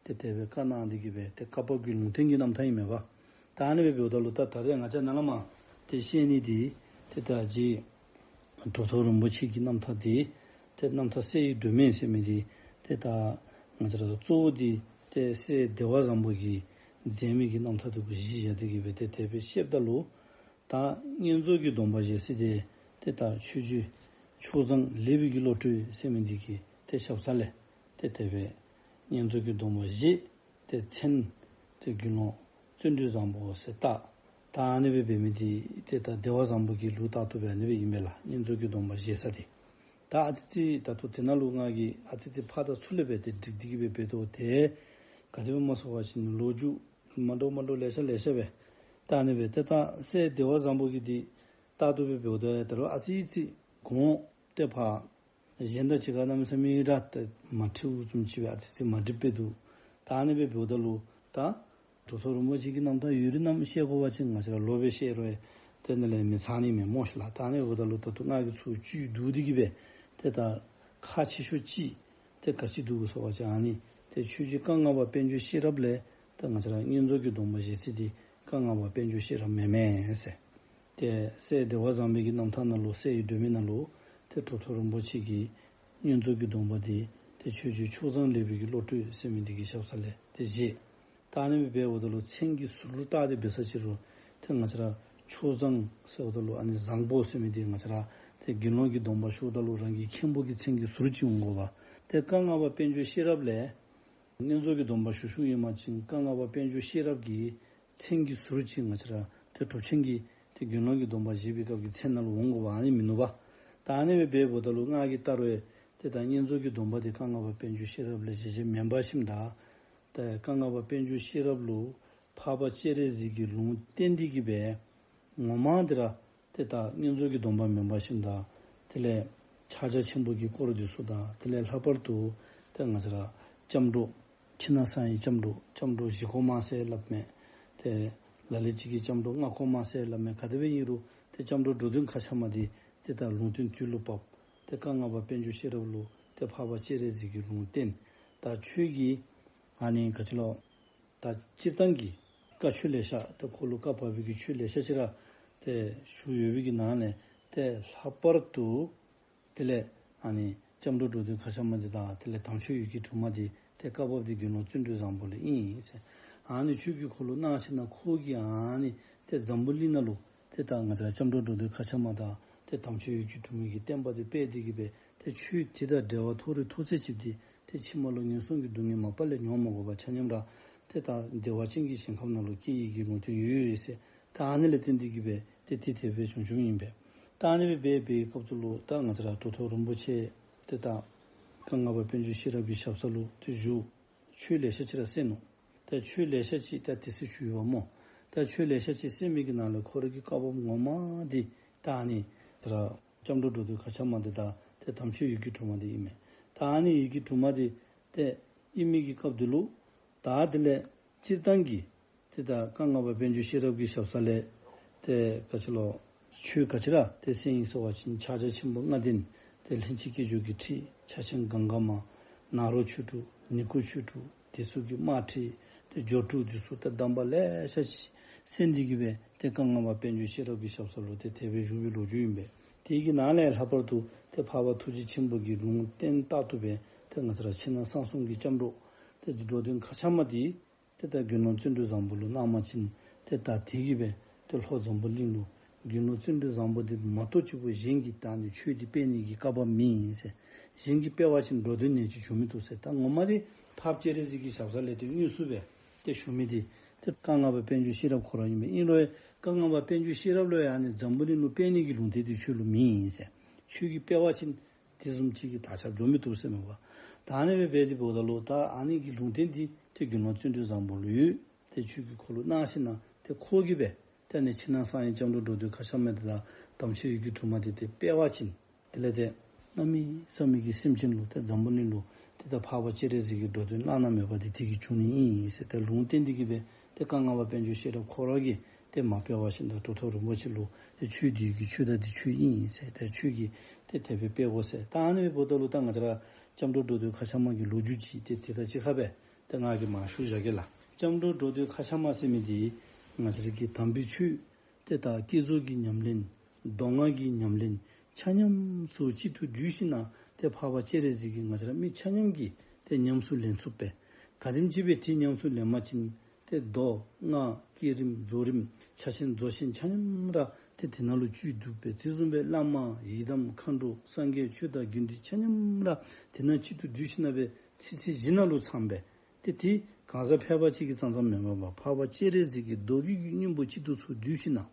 ཏེ་དེ་སྦེ་བཀའ་གནང་སྟེ་གི་སྦེ་ཏེ་བཀའ་བབས་ཀྱི་ལུང་བསྟན་གྱི་རྣམ་ཐར་ཨིན་མས་པ། ད་ཨ་ནི་སྦེ་འབདཝ་ད་ལུ་ད་ད་རེས་ང་བཅས་ནཱ་ལས་མར་ཏེ་བཤད་ནི་འདི་ཏེ་ད་རྗེ་གྲུབ་ཐོབ་རིན་པོ་ཆེ་གི་རྣམ་ཐར་འདི་ཏེ་རྣམ་ཐར་སྲས་ཡི་སྒྲོན་མེ་ཟེར་མི་འདི་ཏེ་ད་ང་བཅས་ར་གཙོ་བོ་འདི་ཏེ་སྲས་བདེ་བ་བཟང་པོ་གིས་མཛད་མི་གི་རྣམ་ཐར་འདི་གུ་གཞི་བཞག་སྟེ་གི་སྦེ་ཏེ་དེ་སྦེ་བཤདཔ་ད་ལུ་ད་བསྙེན་རྫོགས་ཀྱི་སྡོམ་པ་བཞེས་ས་འདི་ཏེ་ད་ཆོས་རྗེ་ཆོས་བཟང་ལེགས་པའི་གི་བློ་གྲོས་ཟེར་མི་འདི་གི་ཏེ་ཞབས་ས་ལས་ཏེ་དེ་སྦེ་བསྙེན་རྫོགས་ཀྱི་སྡོམ་པ་བཞེས། ཏེ་མཚན་ཏེ་དགེ་སློང་བརྩོན་འགྲུས་བཟང་པོ་ཟེར་བཏགས། ད་ཨ་ནི་སྦེ་འབད་མི་འདི་ཏེ་ད་བདེ་བ་བཟང་པོ་གི་ལུགས་ལྟར་དུ་སྦེ་ཨ་ནི་སྦེ་ཨིན་པས་ལགས། བསྙེན་རྫོགས་ཀྱི་སྡོམ་པ་བཞེས་ས་འདི། ད་ཨ་ཙི་ཙི་ད་ལྟོ་དེ་ནང་ལུ་ང་གིས་ཨ་ཙི་ཙི་ཕར་དང་ཚུར་ལས་སྦེ་ཏེ་སྒྲིག་སྟེ་གི་སྦེ་འབད་དོ། ཏེ་ག་དེ་སྦེ་སྨོ་ཟེར་བ་ཅིན་ལོ་རྒྱུས་མ་འདྲཝ་མ་འདྲཝ་ལེ་ཤ་ལེ་ཤ་སྦེ་ད་ཨ་ནི་སྦེ་ཏེ་ད་སྲས་བདེ་བ་བཟང་པོ་གི་འདི་ལྟར་དུ་སྦེ་འབདཝ་ད་ད་རུང་ཨ་ཙི་ཙི་གོང་ཏེ་ཕར་གཞན་དང་གཅིག་ཁར་གནམ་མེད་ས་མེད་ར་ཏེ་མ་འཁྲིལཝ་བཟུམ་ཅིག་སྦེ་ཨ་ཙི་ཙི་མ་འགྲིགཔ་སྦེ་འདུག། ད་ཨ་ནི་སྦེ་འབདཝ་ད་ལུ་ད་གྲུབ་ཐོབ་རིན་པོ་ཆེ་གི་རྣམ་ཐར་ཡུན་རིང་ནམ་བཤད་དགོ་པ་ཅིན་ང་བཅས་ར་ལོག་སྦེ་བཤད་རུང་ཏེ་ནཱ་ལས་མི་ཚང་ནི་མས་སྨོ་ཤེས་ལགས། ད་ཨ་ནི་འབདཝ་ད་ལུ་ད་ལྟོ་ང་གིས་ཚུར་བཅུད་བསྡུ་སྟེ་གི་སྦེ་ཏེ་ད་ཁག་ཆེ་ཤོས་ཅིག་ཏེ་ག་ཅི་འདུག་གོ་ཟེར་བ་ཅིན་ཨ་ནི་ཏེ་ཆོས་རྗེ་སྐུ་ལྔ་པ་དཔལ་འབྱོར་ཤེས་རབ་ལས་ཏེ་ང་བཅས་ར་བསྙེན་རྫོགས་ཀྱི་སྡོམ་པ་བཞེས་ས་འདི་སྐུ་ལྔ་པ་དཔལ་འབྱོར་ཤེས་རབ་མེན་མས་ཟེར། ཏེ་སྲས་བདེ་བ་བཟང་པོའི་གི་རྣམ་ཐར་ནང་ལུ་སྲས་ཡི་སྒྲོན་མེ་ནང་ལུ་ཏེ་གྲུབ་ཐོབ་རིན་པོ་ཆེ་གིས་བསྙེན་རྫོགས་ཀྱི་སྡོམ་པ་འདི་ཏེ་ཆོས་རྗེ་ཆོས་བཟང་ལེགས་པའི་གི་བློ་གྲོས་ཟེར་མི་འདི་གི་ཞབས་ས་ལས་ཏེ་བཞེས། ད་ཨ་ནི་སྦེ་འབདཝ་ད་ལུ་མཚན་གྱི་ཟུར་བཏགས་ཏེ་འབད་ས་ཅིག་རུང་ཏེ་ང་བཅས་ར་ཆོས་བཟང་ཟེརཝ་ད་ལུ་ཨ་ནི་བཟང་པོ་ཟེར་མི་འདི་ང་བཅས་ར་ཏེ་དགེ་སློང་གི་སྡོམ་པ་ཞུཝ་ད་ལུ་རང་གི་མཁན་པོ་གི་མཚན་གྱི་ཟུར་ཅིག་འོང་དགོ་པ། ཏེ་སྐུ་ལྔ་པ་དཔལ་འབྱོར་ཤེས་རབ་ལས་བསྙེན་རྫོགས་ཀྱི་སྡོམ་པ་ཞུ་ཞུཝ་ཨིན་པ་ཅིན་སྐུ་ལྔ་པ་དཔལ་འབྱོར་ཤེས་རབ་ཀྱི་མཚན་གྱི་ཟུར་ཅིག་ང་བཅས་ར་ཏེ་གྲུབ་ཆེན་གྱི་ཏེ་དགེ་སློང་གི་སྡོམ་པ་བཞེས་པའི་སྐབས་ཀྱི་མཚན་ནང་ལུ་འོང་དགོ་པ་ཨ་ནི་མིན་ནུག་པ། ད་ཨ་ནི་སྦེ་འབདཝ་ད་ལུ་ང་གིས་བལྟ་རུང་ཏེ་ད་བསྙེན་རྫོགས་ཀྱི་སྡོམ་པ་འདི་སྐུ་ལྔ་པ་དཔལ་འབྱོར་ཤེས་རབ་ལས་བཞེས་བཞེསཔ་མེན་པར་ཞིནམ་ད་ཏེ་སྐུ་ལྔ་པ་དཔལ་འབྱོར་ཤེས་རབ་ལུ་འཕགས་པ་སྤྱན་རས་གཟིགས་ཀྱིས་ལུང་བསྟན་ཏེ་གི་སྦེ་ངོ་མ་འདི་ར་ཏེ་ད་བསྙེན་རྫོགས་ཀྱི་སྡོམ་པ་མེན་པར་ཞིནམ་ད་དེ་ལས་ཕྱག་རྒྱ་ཆེན་པོ་གི་སྐོར་འདི་ཚུ་དང་དེ་ལས་ལྷག་པར་དུ་ཏེ་ང་བཅས་ར་སྐྱབས་འགྲོ་ཕྱི་ནང་གསང་བའི་སྐྱབས་འགྲོ་སྐྱབས་འགྲོ་བཞི་སྐོར་མ་ཟེར་སླབ་མས། ཏེ་ལ་ལུ་ཅིག་གིས་སྐྱབས་འགྲོ་ལྔ་སྐོར་མ་ཟེར་སླབ་མས། ག་དེ་སྦེ་ཨིན་རུང་ཏེ་སྐྱབས་འགྲོ་འགྲོ་དོན་མཁའ་ཁྱབ་མ་འདི་ཏེ་ད་ལུང་བསྟན་དུས་ལུ་བབས། ཏེ་སྐུ་ལྔ་པ་དཔལ་འབྱོར་ཤེས་རབ་ལུ་ཏེ་འཕགས་པ་སྤྱན་རས་གཟིགས་ཀྱིས་ལུང་བསྟན། ད་ཁྱོད་ཀྱིས་ཨ་ནི་ག་ཅི་ལོ། ད་སྤྱིར་བཏང་གི་བཀའ་ཆོས་ལེ་ཤ་ཏེ་ཁོ་ལུ་བཀའ་བབས་པའི་གི་ཆོས་ལེ་ཤ་ཅིག་ར་ ཏེ་ཞུ་ཡོད་པའི་གི་ནང་ལས་ཏེ་ལྷག་པར་དུ་དེ་ལས་ཨ་ནི་སྐྱབས་འགྲོ་འགྲོ་དོན་མཁའ་ཁྱབ་མ་འདི་དང་དེ་ལས་དམ་ཆོས་ཡི་གེ་དྲུག་མ་འདི་ཏེ་བཀའ་བབས་འདི་དགེ་སློང་བརྩོན་འགྲུས་བཟང་པོ་ལུ་ཨིན་ཟེར། ཨ་ནི་ཆོས་ཀྱི་འཁོར་ལོ་གནང་ཞིནམ་ལས་ཁོ་གིས་ཨ་ནི་ཏེ་འཛམ་བུ་གླིང་ནང་ལུ་ཏེ་ད་ང་བཅས་ར་སྐྱབས་འགྲོ་འགྲོ་དོན་མཁའ་ཁྱབ་མ་དང་ཏེ་དམ་ཆོས་ཡི་གེ་དྲུག་མའི་གི་བསྟན་པ་འདི་སྤེལ་ཏེ་གི་སྦེ་ཏེ་ཆོས་འདི་དང་འབྲེལ་བ་ཐོགས་རིགས་ཐོགས་ཚད་ཅིག་འདི་ཏེ་ཕྱི་མ་ལུ་ངན་སོང་གི་སྡུག་བསྔལ་མ་པ་ལས་མྱོང་མ་དགོ་པར་ཆ་མཉམ་ར་ཏེ་ད་བདེ་བ་ཅན་གྱི་ཞིང་ཁམས་ནང་ལུ་སྐྱེ་ནི་གི་ལུང་བསྟན་ཡོད་ཡོད་ཟེར། ད་ཨ་ནི་ལས་བརྟེན་ཏེ་གི་སྦེ་ཏེ་དེ་དེ་སྦེ་བྱུང་བྱུངམ་ཨིན་པས། ད་ཨ་ནི་སྦེ་འབད་བའི་སྐབས་སུ་ལུ་ད་ང་བཅས་ར་གྲུབ་ཐོབ་རིན་པོ་ཆེ་ཏེ་ད་བཀའ་ལྔ་པ་དཔལ་འབྱོར་ཤེས་རབ་ཀྱི་ཞབས་ས་ལུ་ཏེ་བཞུགས། ཆོས་ལེ་ཤ་ཅིག་ར་གསན་ནུག། ད་ཆོས་ལེ་ཤ་ཅིག་ད་དེ་ཚེ་ཞུ་ཡོདཔ་སྨོ། ད་ཆོས་ལེ་ཤ་ཅིག་གསན་མི་གི་ནང་ལས་ཁོ་ར་གི་བཀའ་བབས་ངོ་མ་འདི་ད་ཨ་ནི་ད་ར་སྐྱབས་འགྲོ་འགྲོ་དོན་མཁའ་ཁྱབ་མ་འདི་དང་ཏེ་དམ་ཆོས་ཡི་གེ་དྲུག་མ་འདི་ཨིན་མས། ད་ཨ་ནི་ཡི་གེ་དྲུག་མ་འདི་ཏེ་ཨིན་མི་གི་སྐབས་འདི་ལུ་ད་དེ་ལས་སྤྱིར་བཏང་གི་ཏེ་ད་བཀའ་ལྔ་པ་དཔལ་འབྱོར་ཤེས་རབ་ཀྱི་ཞབས་ས་ལས་ཏེ་ག་ཅི་ལོ་ཆོས་ག་ཅི་ར་ཏེ་གསན་ཡི་ཟེར་བ་ཅིན་ཕྱག་རྒྱ་ཆེན་པོ་ལྔ་ལྡན་ཏེ་ལྷན་ཅིག་སྐྱེས་སྦྱོར་གྱི་ཁྲིད་ཕྱག་ཆེན་གངྒཱ་མ་ནཱ་རོ་ཆོས་དྲུག་ནི་ཀུ་ཆོས་དྲུག་དེ་ཚུ་གི་དམར་ཁྲིད་ཏེ་སྦྱོར་དྲུག་དེ་ཚུ་ཏེ་གདམས་པ་ལེ་ཤ་ཅིག་གསན་ཏེ་གི་སྦེ་ཏེ་བཀའ་ལྔ་པ་དཔལ་འབྱོར་ཤེས་རབ་ཀྱི་ཞབས་ས་ལུ་ཏེ་དེ་སྦེ་བཞུགས་པའི་ལོ་རྒྱུས་ཨིན་པས། དེ་གི་ནང་ལས་ལྷག་པར་དུ་ཏེ་འཕགས་པ་ཐུགས་རྗེ་ཆེན་པོ་གི་ལུང་བསྟན་ལྟར་དུ་སྦེ་ཏེ་ང་བཅས་ར་ཕྱི་ནང་གསང་གསུམ་གྱི་སྐྱབས་འགྲོ་ཏེ་འགྲོ་དོན་མཁའ་ཁྱབ་མ་འདི་ཏེ་ད་དགེ་སློང་བརྩོན་འགྲུས་བཟང་པོ་ལུ་གནང་བ་ཅིན་ཏེ་ད་དེ་གིས་སྦེ་ཏེ་ལྷོ་འཛམ་བུ་གླིང་ལུ་དགེ་སློང་བརྩོན་འགྲུས་བཟང་པོ་འདི་མ་གཏོགས་གཅིག་པོ་གཞན་གྱིས་ད་ཨ་ནི་ཆོས་འདི་སྤེལ་ནི་གི་བཀའ་བབས་མེད་ཟེར། གཞན་གྱིས་སྤེལ་བ་ཅིན་འགྲོ་དོན་ནད་གཅོད་བྱུང་མི་བཏུབ་ཟེར། ད་ངོ་མ་འདི་འཕགས་པ་སྤྱན་རས་གཟིགས་ཀྱི་ཞབས་ས་ལས་ཏེ་དངོས་སུ་སྦེ་ཏེ་ཞུ་མི་འདི་ཏེ་བཀའ་ལྔ་པ་དཔལ་འབྱོར་ཤེས་རབ་ཁོ་ར་ཨིན་པས། ཨིན་རུང་བཀའ་ལྔ་པ་དཔལ་འབྱོར་ཤེས་རབ་ལུ་ཡང་ཨ་ནི་འཛམ་བུ་གླིང་ལུ་སྤེལ་ནི་གི་ལུང་བསྟན་འདི་ཁྱོད་ལུ་མེད་ཟེར། ཁྱོད་ཀྱིས་སྤེལ་བ་ཅིན་དེ་བཟུམ་ཅིག་གི་དར་ཁྱབ་འགྱོ་མི་བཏུབ་ཟེར་མས་པ། ད་ཨ་ནི་སྦེ་འབད་དེ་འབདཝ་ད་ལུ་ད་ཨ་ནི་གི་ལུང་བསྟན་འདི་ཏེ་དགེ་སློང་བརྩོན་འགྲུས་བཟང་པོ་ལུ་ཡོད། ཏེ་ཆོས་ཀྱི་འཁོར་ལོ་གནང་ཞིནམ་ལས་ཏེ་ཁོ་གིས་སྦེ་ཏེ་ཨ་ནི་ཕྱི་ནང་གསང་བའི་སྐྱབས་འགྲོ་འགྲོ་དོན་མཁའ་ཁྱབ་མ་འདི་དང་དམ་ཆོས་ཡི་གེ་དྲུག་མ་འདི་ཏེ་སྤེལ་བ་ཅིན་དེ་ལས་ཏེ་གནམ་མེད་ས་མེད་ཀྱི་སེམས་ཅན་ལུ་ཏེ་འཛམ་བུ་གླིང་ལུ་ཏེ་ད་འཕགས་པ་སྤྱན་རས་གཟིགས་ཀྱི་འགྲོ་དོན་བླ་ན་མེད་པ་འདི་དེ་གིས་བྱུང་ནི་ཨིན་ཟེར་ཏེ་ལུང་བསྟན་འདི་གིས་སྦེ་ཏེ་བཀའ་ལྔ་པ་དཔལ་འབྱོར་ཤེས་རབ་ཁོ་ར་གིས་ཏེ་མ་སྤེལ་བ་ཅིན་ད་གྲུབ་ཐོབ་རིན་པོ་ཆེ་ལུ་ཏེ་ཆོས་འདི་གི་ཆོས་བདག་འདི་ཁྱོད་ཨིན་ཟེར་ཏེ་ཁྱོད་ཀྱིས་ཏེ་དེ་སྦེ་སྤེལ་དགོ་ཟེར། ད་ཨ་ནི་འབདཝ་ད་ལུ་ད་ང་བཅས་ར་སྐྱབས་འགྲོ་འགྲོ་དོན་མཁའ་ཁྱབ་མ་གི་ལོ་རྒྱུས་ཅིག་ཏེ་དེ་དང་གཅིག་ཁར་སྦེ་ཏེ་ང་གིས་མར་ཞུ་བཞག་གེ་ལགས། སྐྱབས་འགྲོ་འགྲོ་དོན་མཁའ་ཁྱབ་མ་ཟེར་མི་འདི་ང་བཅས་ར་གི་དམ་པའི་ཆོས་ཏེ་ད་བསྐྱེད་རྫོགས་ཀྱི་ཉམས་ལེན་མདོ་སྔགས་ཀྱི་ཉམས་ལེན་ཆ་མཉམ་སུ་གཅིག་ཏུ་བསྡུས་ཞིནམ་ལས་ཏེ་འཕགས་པ་སྤྱན་རས་གཟིགས་ཀྱིས་ང་བཅས་ར་མི་ཆ་མཉམ་གྱིས་ཏེ་ཉམས་སུ་ལེན་ཚུགསཔ་སྦེ། ག་དེམ་ཅིག་སྦེ་ཏེ་ཉམས་སུ་ལེན་པ་ཅིན་ཏེ་མདོ་སྔགས་བསྐྱེད་རིམ་རྫོགས་རིམ་ཕྱག་ཆེན་རྫོགས་ཆེན་ཆ་མཉམ་ར་ཏེ་དེ་ནང་ལུ་བཅུད་འདུས་པས། དེ་བཟུམ་སྦེ་བླ་མ་ཡི་དམ་མཁའ་འགྲོ་སངས་རྒྱས་ཆོས་དང་དགེ་འདུན་ཆ་མཉམ་ར་དེ་ནང་གཅིག་ཏུ་བསྡུས་ཞིནམ་ལས་སྦེ་ཚིག་ཚིག་བཞི་ནང་ལུ་ཚངམ་སྦེ། ཏེ་དེ་གང་ཟག་ཕལ་པ་ཅིག་གི་ཙང་ཙང་མེན་པར་འཕགས་པ་སྤྱན་རས་གཟིགས་ཀྱི་མདོ་རྒྱུད་ཀྱི་སྙིང་པོ་གཅིག་ཏུ་ཚུར་བསྡུས་ཞིནམ་ལས་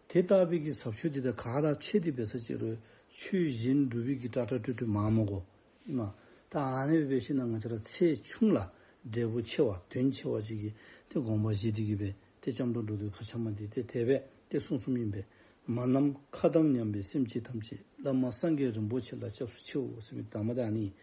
དེ་ལྟ་བུའི་གི་ཟབ་ཆོས་འདི་དང་ག་ར་ཕྱད་དེ་འབད་ས་ཅིག་རུང་ཆོས་གཞན་སྒྲུབ་པའི་གི་ཏག་ཏག་ཏོག་ཏོ་མངམ་མི་དགོ། ཨིན་མས། ད་ཨ་ནི་སྦེ་འབད་ཞིནམ་ལས་ང་བཅས་ར་ཚེགས་ཆུང་ལ་འབྲས་བུ་ཆེ་བ་དོན་ཆེ་བ་ཅིག་གི་ཏེ་དགོངས་པ་བཞེས་ཏེ་གི་སྦེ་ཏེ་སྐྱབས་འགྲོ་འགྲོ་དོན་མཁའ་ཁྱབ་མ་འདི་ཏེ་དེ་སྦེ་ཏེ་གསུངས་གསུངསམ་ཨིན་པས། མ་ནམ་མཁའ་དང་མཉམ་པའི་སེམས་ཅན་ཐམས་ཅད། བླ་མ་སངས་རྒྱས་རིན་པོ་ཆེ་ལ་སྐྱབས་སུ་མཆིའོ་ཟེར་མི་དང་པ་ད་ཨ་ནི།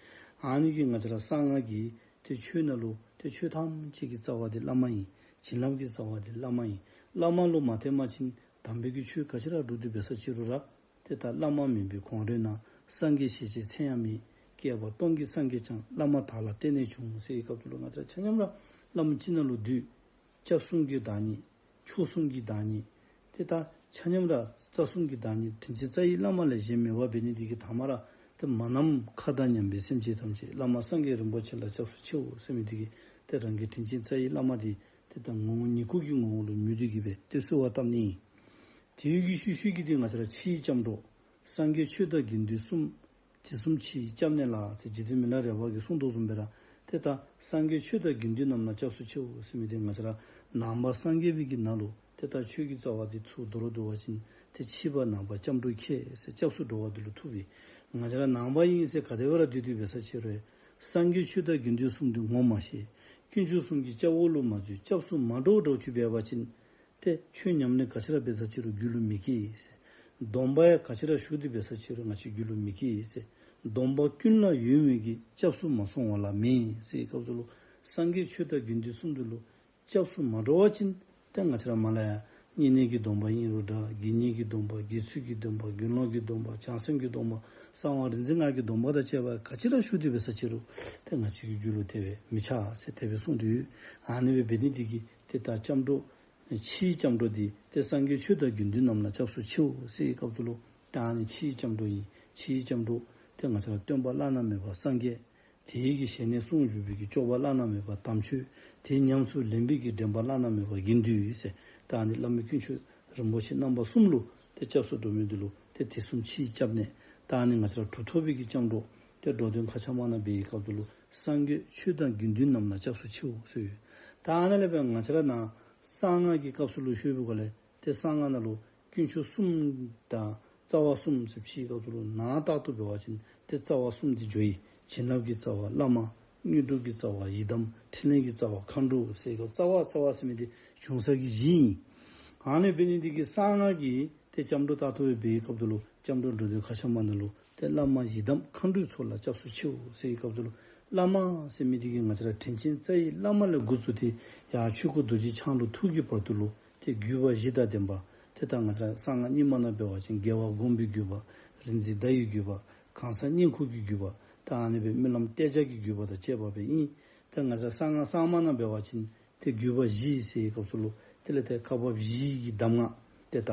ཨ་ནི་གིས་ང་བཅས་ར་གསང་སྔགས་ཀྱི་ཏེ་ཆོས་ནང་ལུ་ཏེ་ཆོས་ཐམས་ཅད་ཀྱི་རྩ་བ་འདི་བླ་མ་ཨིན། བྱིན་རླབས་ཀྱི་རྩ་བ་འདི་བླ་མ་ཨིན། བླ་མ་ལུ་མ་བརྟེན་པ་ཅིན་དམ་པའི་གི་ཆོས་ག་ཅི་ར་སྒྲུབ་སྟེ་འབད་ས་ཅིག་རུང་ར་ཏེ་ད་བླ་མ་མེད་པའི་གོང་རོལ་ན། སངས་རྒྱས་ཞེས་བྱའི་མཚན་ཡང་མེད། བསྐལ་པ་སྟོང་གི་སངས་རྒྱས་ཀྱང་། བླ་མ་དག་ལ་བརྟེན་ནས་བྱུང་། ཟེར་བའི་སྐབས་སུ་ལུ་ང་བཅས་ར་ཆ་མཉམ་ར་བླ་མ་གཅིག་ནང་ལུ་འདུས། སྐྱབས་གསུམ་གྱི་བདག་ཉིད། མཆོག་གསུམ་གྱི་བདག་ཉིད། ཏེ་ད་ཆ་མཉམ་ར་རྩ་གསུམ་གྱི་བདག་ཉིད་དྲིན་ཅན་རྩ་བའི་བླ་མ་ལས་གཞན་མེད་པ་འབད་ནི་འདི་གིས་དང་པ་ར་ཏེ་མ་ནམ་མཁའ་དང་མཉམ་པའི་སེམས་ཅན་ཐམས་ཅད། བླ་མ་སངས་རྒྱས་རིན་པོ་ཆེ་ལ་སྐྱབས་སུ་མཆིའོ་ཟེར་མི་འདི་གིས་ཏེ་རང་གི་དྲིན་ཅན་རྩ་བའི་བླ་མ་འདི་ཏེ་ད་ངོ་བོ་ཉིད་སྐུ་གི་ངོ་བོ་ལུ་མོས་ཏེ་གི་སྦེ་ཏེ་གསོལ་བ་བཏབ་ནི། དེའི་གི་ཤུལ་ཤུལ་གྱི་ཏེ་ང་བཅས་ར་ཕྱིའི་སྐྱབས་འགྲོ། སངས་རྒྱས་ཆོས་དང་དགེ་འདུན་གསུམ། དེ་གསུམ་ཕྱིའི་སྐྱབས་གནས་ལ་ཟེར་རྗེ་བཙུན་མི་ལ་རས་པ་གིས་གསུངས་དོ་བཟུམ་སྦེ་ར་ཏེ་ད་སངས་རྒྱས་ཆོས་དང་དགེ་འདུན་རྣམས་ལ་སྐྱབས་སུ་མཆིའོ་ཟེར་མི་འདི་ང་བཅས་ར་ནང་པ་སངས་རྒྱས་པའི་གི་ནང་ལུ་ཏེ་ད་ཆོས་ཀྱི་རྩ་བ་འདི་ཚུར་མདོར་བསྡུ་བ་ཅིན་ཏེ་ཕྱི་པ་ནང་པ་སྐྱབས་འགྲོ་ཁྱེད་ཟེར་སྐྱབས་སུ་འགྲོ་བ་འདི་ལུ་ཐུག་པས། ང་བཅས་ར་ནང་པ་ཨིན་ཟེར་ག་དེ་སྦེ་ར་སྡོད་དེ་འབད་ས་ཅིག་རུང་སངས་རྒྱས་ཆོས་དང་དགེ་འདུན་གསུམ་འདི་ངོ་མ་ཤེས། དཀོན་མཆོག་གསུམ་གྱི་སྐྱབས་འོག་ལུ་མ་འཛུལ། སྐྱབས་སུ་མ་འགྲོ་འགྲོ་ཅིག་འབད་བ་ཅིན་ཏེ་ཆོས་ཉམས་ལེན་ག་ཅི་ར་འབད་ས་ཅིག་རུང་རྒྱུད་ལུ་མི་སྐྱེ་ཟེར། སྡོམ་པ་ཡང་ག་ཅི་ར་ཞུ་སྟེ་འབད་ས་ཅིག་རུང་ང་བཅས་རྒྱུད་ལུ་མི་སྐྱེ་ཟེར། སྡོམ་པ་ཀུན་ལ་ཡོད་མོད་ཀྱི། སྐྱབས་སུ་མ་སོང་བ་ལ་མེད་ཟེར་བའི་སྐབས་སུ་ལུ་སངས་རྒྱས་ཆོས་དང་དགེ་འདུན་གསུམ་འདི་ལུ་སྐྱབས་སུ་མ་འགྲོ་བ་ཅིན་ཏེ་ང་བཅས་ར་མར་ལས་ཡང་བསྙེན་གནས་ཀྱི་སྡོམ་པ་ཨིན་རུང་འདྲ། དགེ་བསྙེན་གྱི་སྡོམ་པ། དགེ་ཚུལ་གྱི་སྡོམ་པ། དགེ་སློང་གི་སྡོམ་པ། བྱང་སེམས་ཀྱི་སྡོམ་པ། གསང་བ་རིག་འཛིན་སྔགས་ཀྱི་སྡོམ་པ་དང་བཅས་པ་ག་ཅི་ར་ཞུ་སྟེ་འབད་ས་ཅིག་རུང་ཏེ་ང་བཅས་ཀྱི་རྒྱུད་ལུ་དེ་སྦེ་མི་ཆགས་ཟེར་དེ་སྦེ་གསུངས་ཏེ་ཡོད། ཨ་ནི་སྦེ་འབད་ནི་འདི་གིས་ཏེ་ད་སྐྱབས་འགྲོ་ ཕྱིའི་སྐྱབས་འགྲོ་འདི་ཏེ་སངས་རྒྱས་ཆོས་དང་དགེ་འདུན་རྣམས་ལ་སྐྱབས་སུ་མཆིའོ་ཟེར་བའི་སྐབས་སུ་ལུ་ད་ཨ་ནི་ཕྱིའི་སྐྱབས་འགྲོ་ཨིན། ཕྱིའི་སྐྱབས་འགྲོ་ཏེ་ང་བཅས་ར་སྟོན་པ་བླ་ན་མེད་པ་སངས་རྒྱས། དེ་གི་ཞལ་ནས་གསུངས་བཞུགས་པའི་གི་སྐྱོབ་པ་བླ་ན་མེད་པ་དམ་ཆོས། དེ་ཉམས་སུ་ལེན་པའི་གི་འདྲེན་པ་བླ་ན་མེད་པ་དགེ་འདུན་ཟེར། ད་ཨ་ནི་བླ་མའི་དཀོན་མཆོག་རིན་པོ་ཆེ་རྣམ་པ་གསུམ་ལུ་ཏེ་སྐྱབས་སུ་འགྲོ་མི་འདི་ལུ་ཏེ་དེ་གསུམ་ཕྱིའི་སྐྱབས་གནས། ད་ཨ་ནི་ང་བཅས་ར་གྲུབ་ཐོབ་པའི་གི་སྐྱབས་འགྲོ་ཏེ་འགྲོ་དོན་མཁའ་ཁྱབ་མ་ན་འབད་བའི་སྐབས་སུ་ལུ་སངས་རྒྱས་ཆོས་དང་དགེ་འདུན་རྣམས་ལ་སྐྱབས་སུ་མཆིའོ་ཟེར་ཡོད། ད་ཨ་ནི་ལས་འབད་ང་བཅས་ར་ནཱ་གསང་སྔགས་ཀྱི་སྐབས་སུ་ལུ་ཞུ་བའི་སྒོ་ལས་ཏེ་གསང་སྔགས་ནང་ལུ་དཀོན་མཆོག་གསུམ་དང་རྩ་བ་གསུམ་ཟེར་ཕྱིའི་སྐབས་སུ་ལུ་ནང་ལྟར་དུ་འབད་བ་ཅིན་ཏེ་རྩ་བ་གསུམ་འདི་འགྱོ་ཡི། བྱིན་རླབས་ཀྱི་རྩ་བ་བླ་མ། དངོས་གྲུབ་ཀྱི་རྩ་བ་ཡི་དམ། ཕྲིན་ལས་ཀྱི་རྩ་བ་མཁའ་འགྲོ་ཟེར་སྐབས་རྩ་བ་རྩ་བ་ཟེར་མི་འདི་བྱུང་ས་གི་གཞི་ཨིན། ཨ་ནི་འབད་ནི་འདི་གིས་གསང་སྔགས་ཀྱི་ཏེ་སྐྱབས་འགྲོ་ལྟར་དུ་འབད་བའི་སྐབས་སུ་ལུ་སྐྱབས་འགྲོ་འགྲོ་དོན་མཁའ་ཁྱབ་མ་ན་ལུ་ཏེ་བླ་མ་ཡི་དམ་མཁའ་འགྲོའི་ཚོགས་ལ་སྐྱབས་སུ་མཆིའོ་ཟེར་བའི་སྐབས་སུ་ལུ་བླ་མ་ཟེར་མི་འདི་གིས་ང་བཅས་ར་དྲིན་ཅན་རྩ་བའི་བླ་མ་ལས་འགོ་བཙུགས་ཏེ་ཡར་ཆོས་སྐུ་རྡོ་རྗེ་འཆང་ལུ་ཐུག་གི་བར་དུ་ལུ་ཏེ་བརྒྱུད་པ་བཞི་དང་ལྡན་པ། ཏེ་ད་ང་བཅས་ར་གསང་སྔགས་རྙིང་མ་ནང་འབད་བ་ཅིན་རྒྱལ་བ་དགོངས་པའི་བརྒྱུད་པ། རིག་འཛིན་ཟླ་བའི་བརྒྱུད་པ། གང་ཟག་བསྙེན་བཀུར་གྱི་བརྒྱུད་པ། ད་ཨ་ནི་སྦེ་སྨོན་ལམ་གཏད་བྱ་གི་བརྒྱུད་པ་དང་བཅས་པ་སྦེ་ཨིན། ཏེ་ང་བཅས་ར་གསང་སྔགས་གསར་མ་ནང་འབད་བ་ཅིན་ཏེ་བརྒྱུད་པ་བཞི་ཟེར་བའི་སྐབས་སུ་ལུ་དེ་ལས་ཏེ་བཀའ་བབས་བཞི་གི་གདམས་ངག། ཏེ་ད་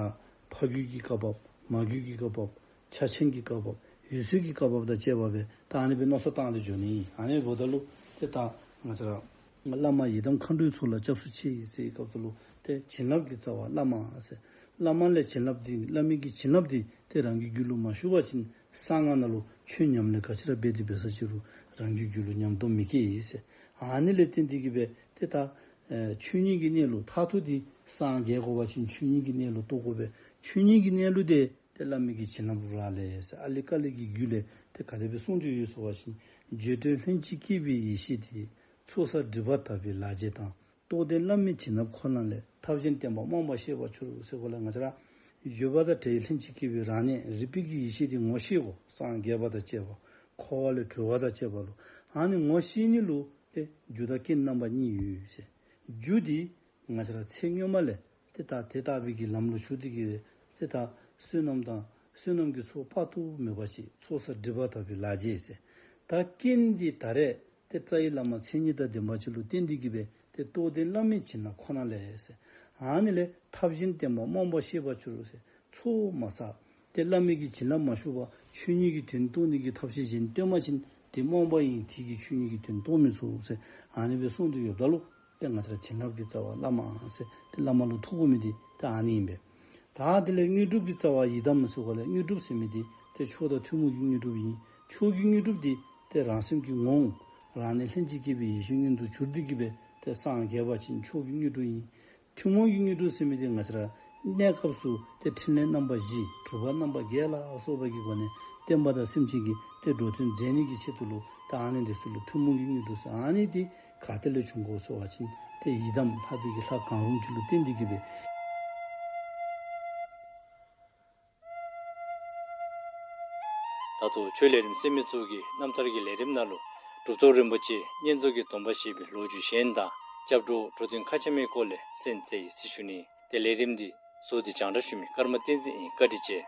ཕ་རྒྱུད་ཀྱི་བཀའ་བབས། མ་རྒྱུད་ཀྱི་བཀའ་བབས། ཕྱག་ཆེན་གྱི་བཀའ་བབས། འོད་གསལ་གྱི་བཀའ་བབས་དང་བཅས་པ་སྦེ་ད་ཨ་ནི་སྦེ་མནོ་བསམ་བཏང་སྟེ་འགྱོ་ནི་ཨིན། ཨ་ནི་འབདཝ་ད་ལུ་ཏེ་ད་ང་བཅས་ར་བླ་མ་ཡི་དམ་མཁའ་འགྲོའི་ཚོགས་ལ་སྐྱབས་སུ་མཆི་ཟེར་བའི་སྐབས་སུ་ལུ་ཏེ་བྱིན་རླབས་ཀྱི་རྩ་བ་བླ་མ་ཟེར། བླ་མ་ལས་བྱིན་རླབས་འདི་བླ་མའི་གི་བྱིན་རླབས་འདི་ཏེ་རང་གི་རྒྱུད་ལུ་མ་ཞུགས་པ་ཅིན་གསང་སྔགས་ནང་ལུ་ཆོས་ཉམས་ལེན་ག་ཅི་ར་འབད་དེ་འབད་ས་ཅི་རུང་རང་གི་རྒྱུད་ལུ་ཉམས་རྟོགས་མི་སྐྱེ་ཟེར། ཨ་ནི་ལས་བརྟེན་ཏེ་གིས་སྦེ་ཏེ་ད་ཨེ་ཆོས་ཉིད་ཀྱི་གནས་ལུགས་མཐར་ཐུག་འདི་སངས་རྒྱས་དགོ་པ་ཅིན་ཆོས་ཉིད་ཀྱི་གནས་ལུགས་རྟོགས་དགོ་པས། ཆོས་ཉིད་ཀྱི་གནས་ལུགས་འདི་ཏེ་བླ་མའི་གི་བྱིན་རླབས་ར་ལས་ཟེར། ཨཱ་ལི་ཀཱ་ལི་གི་རྒྱུད་ལས་ཏེ་ག་དེ་སྦེ་གསུངས་ཏེ་ཡོད་ཟེར་བ་ཅིན། བརྗོད་བྲལ་ལྷན་ཅིག་སྐྱེས་པའི་ཡེ་ཤེས་དེ། ཚོགས་བསགས་སྒྲིབ་པ་དག་པའི་ལག་རྗེས་དང་། རྟོགས་ལྡན་བླ་མའི་བྱིན་རླབས་ཁོ་ན་ལས། ཐབས་གཞན་བསྟེན་པ་རྨོངས་པ་ཤེས་པར་འགྱུར་ཟེར་སྒོ་ལས་ང་བཅས་ར་བརྗོད་པ་དང་བྲལ་བའི་ལྷན་ཅིག་སྐྱེས་པའི་རང་གནས་རིག་པའི་གི་ཡེ་ཤེས་དེ་ངོ་ཤེས་དགོ། སངས་རྒྱས་པ་དང་བཅས་པ། འཁོར་བ་ལས་གྲོལ་བ་དང་བཅས་པ་ལུ། ཨ་ནི་ངོ་ཤེས་ནི་ལུ་ཏེ་རྒྱུ་དང་རྐྱེན་རྣམ་པ་གཉིས་ཡོད་ཟེར། རྒྱུ་འདི་ང་བཅས་ར་ཚེ་སྔོན་མ་ལས་ཏེ་ད་དེ་ལྟ་བུའི་གི་ལམ་ལུ་ཞུགས་ཏེ་གིས་ཏེ་ད་བསོད་ནམས་དང་བསོད་ནམས་ཀྱི་ཚོགས་དཔག་ཏུ་མེད་པ་ཅིག། ཚོགས་བསགས་སྒྲིབ་པ་དག་པའི་ལག་རྗེས་ཟེར། ད་རྐྱེན་འདི་ད་རེས་ཏེ་རྩ་བའི་བླ་མ་མཚན་ཉིད་དང་ལྡན་པ་ཅིག་ལུ་བརྟེན་ཏེ་གིས་སྦེ་ཏེ་རྟོགས་ལྡན་བླ་མའི་བྱིན་རླབས་ཁོ་ན་ལས་ཟེར། ཨ་ནི་ལས་ཐབས་གཞན་བསྟེན་པ་རྨོངས་པ་ཤེས་པར་འགྱུར་ཟེར། ཚོགས་མ་བསགས། ཏེ་བླ་མའི་གི་བྱིན་རླབས་མ་ཞུགས་པར་ཆོས་ཉིད་ཀྱི་དོན་རྟོགས་ནི་གི་ཐབས་ཤེས་གཞན་སྟོན་པ་ཅིན་དེ་རྨོངས་པ་ཨིན། དེ་གིས་ཆོས་ཉིད་ཀྱི་དོན་རྟོགས་མི་ཚུགས་ཟེར། ཨ་ནི་སྦེ་གསུངས་ཏེ་ཡོདཔ་ད་ལུ་ཏེ་ང་བཅས་ར་བྱིན་རླབས་ཀྱི་རྩ་བ་བླ་མ་ཟེར་ཏེ་བླ་མ་ལུ་ཐུག་དགོ་མི་འདི་ཏེ་ཨ་ནི་ཨིན་པས། ད་དེ་ལས་དངོས་གྲུབ་ཀྱི་རྩ་བ་ཡི་དམ་ཟེར་སྒོ་ལས་དངོས་གྲུབ་ཟེར་མི་འདི་ཏེ་མཆོག་དང་ཐུན་མོང་གི་དངོས་གྲུབ་ཨིན། མཆོག་གི་དངོས་གྲུབ་འདི་ཏེ་རང་སེམས་ཀྱི་ངོ་བོ་རང་གནས་ལྷན་ཅིག་སྐྱེས་པའི་ཡེ་ཤེས་མངོན་དུ་གྱུར་ཏེ་གིས་སྦེ་ཏེ་སངས་རྒྱས་པ་ཅིན་མཆོག་གི་དངོས་གྲུབ་ཨིན། ཐུན་མོང་གི་དངོས་གྲུབ་ཟེར་མི་འདི་ང་བཅས་ར་གནས་སྐབས་སུ་ཏེ་ཕྲིན་ལས་རྣམ་པ་བཞི་གྲུབ་པ་རྣམ་པ་བརྒྱད་ལ་སོགས་པ་གི་སྒོ་ནས་བསྟན་པ་དང་སེམས་ཅན་གྱི་ཏེ་འགྲོ་དོན་མཛད་ནི་གི་ཆེད་དུ་ལུ་ད་ཨ་ནི་འདི་ཚུ་ལུ་ཐུན་མོང་གི་དངོས་གྲུབ་ཟེར། ཨ་ནི་འདི་ག་ཏེ་ལས་བྱུང་དགོ་ཟེར་བ་ཅིན་ཏེ་ཡི་དམ་ལྷ་པའི་གི་ལྷ་གང་རུང་ཅིག་ལུ་བརྟེན་ཏེ་གིས་སྦེ། ད་ལྟོ་ཆོས་ལས་རིམ་གསན་མི་ཚུ་གི་རྣམ་ཐར་གྱི་ལས་རིམ་ནང་ལུ་གྲུབ་ཐོབ་རིན་པོ་ཆེ་བསྙེན་རྫོགས་ཀྱི་སྡོམ་པ་བཞེས་པའི་ལོ་རྒྱུས་གཞན་དང་སྐྱབས་འགྲོ་འགྲོ་དོན་མཁའ་ཁྱབ་མའི་སྐོར་ལས་གསན་མཛད་ཡི་ཟེར་ཞུ་ནི། ཏེ་ལས་རིམ་འདི་བཟོ་སྟེ་རྒྱང་བསྒྲགས་ཞུ་མི་ཀརྨ་བསྟན་འཛིན་ཨིན། བཀའ་དྲིན་ཆེ།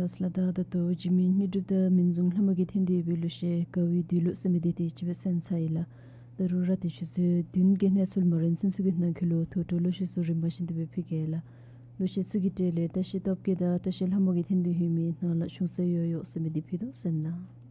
ལགས་ལགས། ད་ད་ལྟོ་འཇིགས་མེད་དངོས་གྲུབ་དང་མིན་འཛོམས་ལྷ་མོ་གིས་འཐེན་ཏེ་ཡོད་པའི་གླུ་གཞས་དགའ་བའི་བདུད་ལུགས་ཟེར་མི་འདི་ཏེ་ཅིག་སྦེ་གསན་ཚར་ཡི་ལགས། ད་རུང་ར་ཏེ་ཁྱེད་ཚུ་བདུན་གྱི་གནས་ཚུལ་མ་རན་ཚུན་ཚོད་ཀྱི་ནང་འཁོད་ལུ་ཐོས་གྲོལ་གླུ་གཞས་ཚུ་རིམ་པ་བཞིན་དུ་སྦེ་ཕུལ་གེ་ལགས། གླུ་གཞས་ཚུ་གི་གྲས་ལས་བཀྲ་ཤིས་སྟོབས་རྒྱས་དང་བཀྲ་ཤིས་ལྷ་མོ་གིས་འཐེན་ཏེ་ཡོད་མི་ནང་ལ་ཆུང་ས་ཡོ་ཡོ་ཟེར་མི་འདི་ཕུལ་དོ། གསན་གནང་།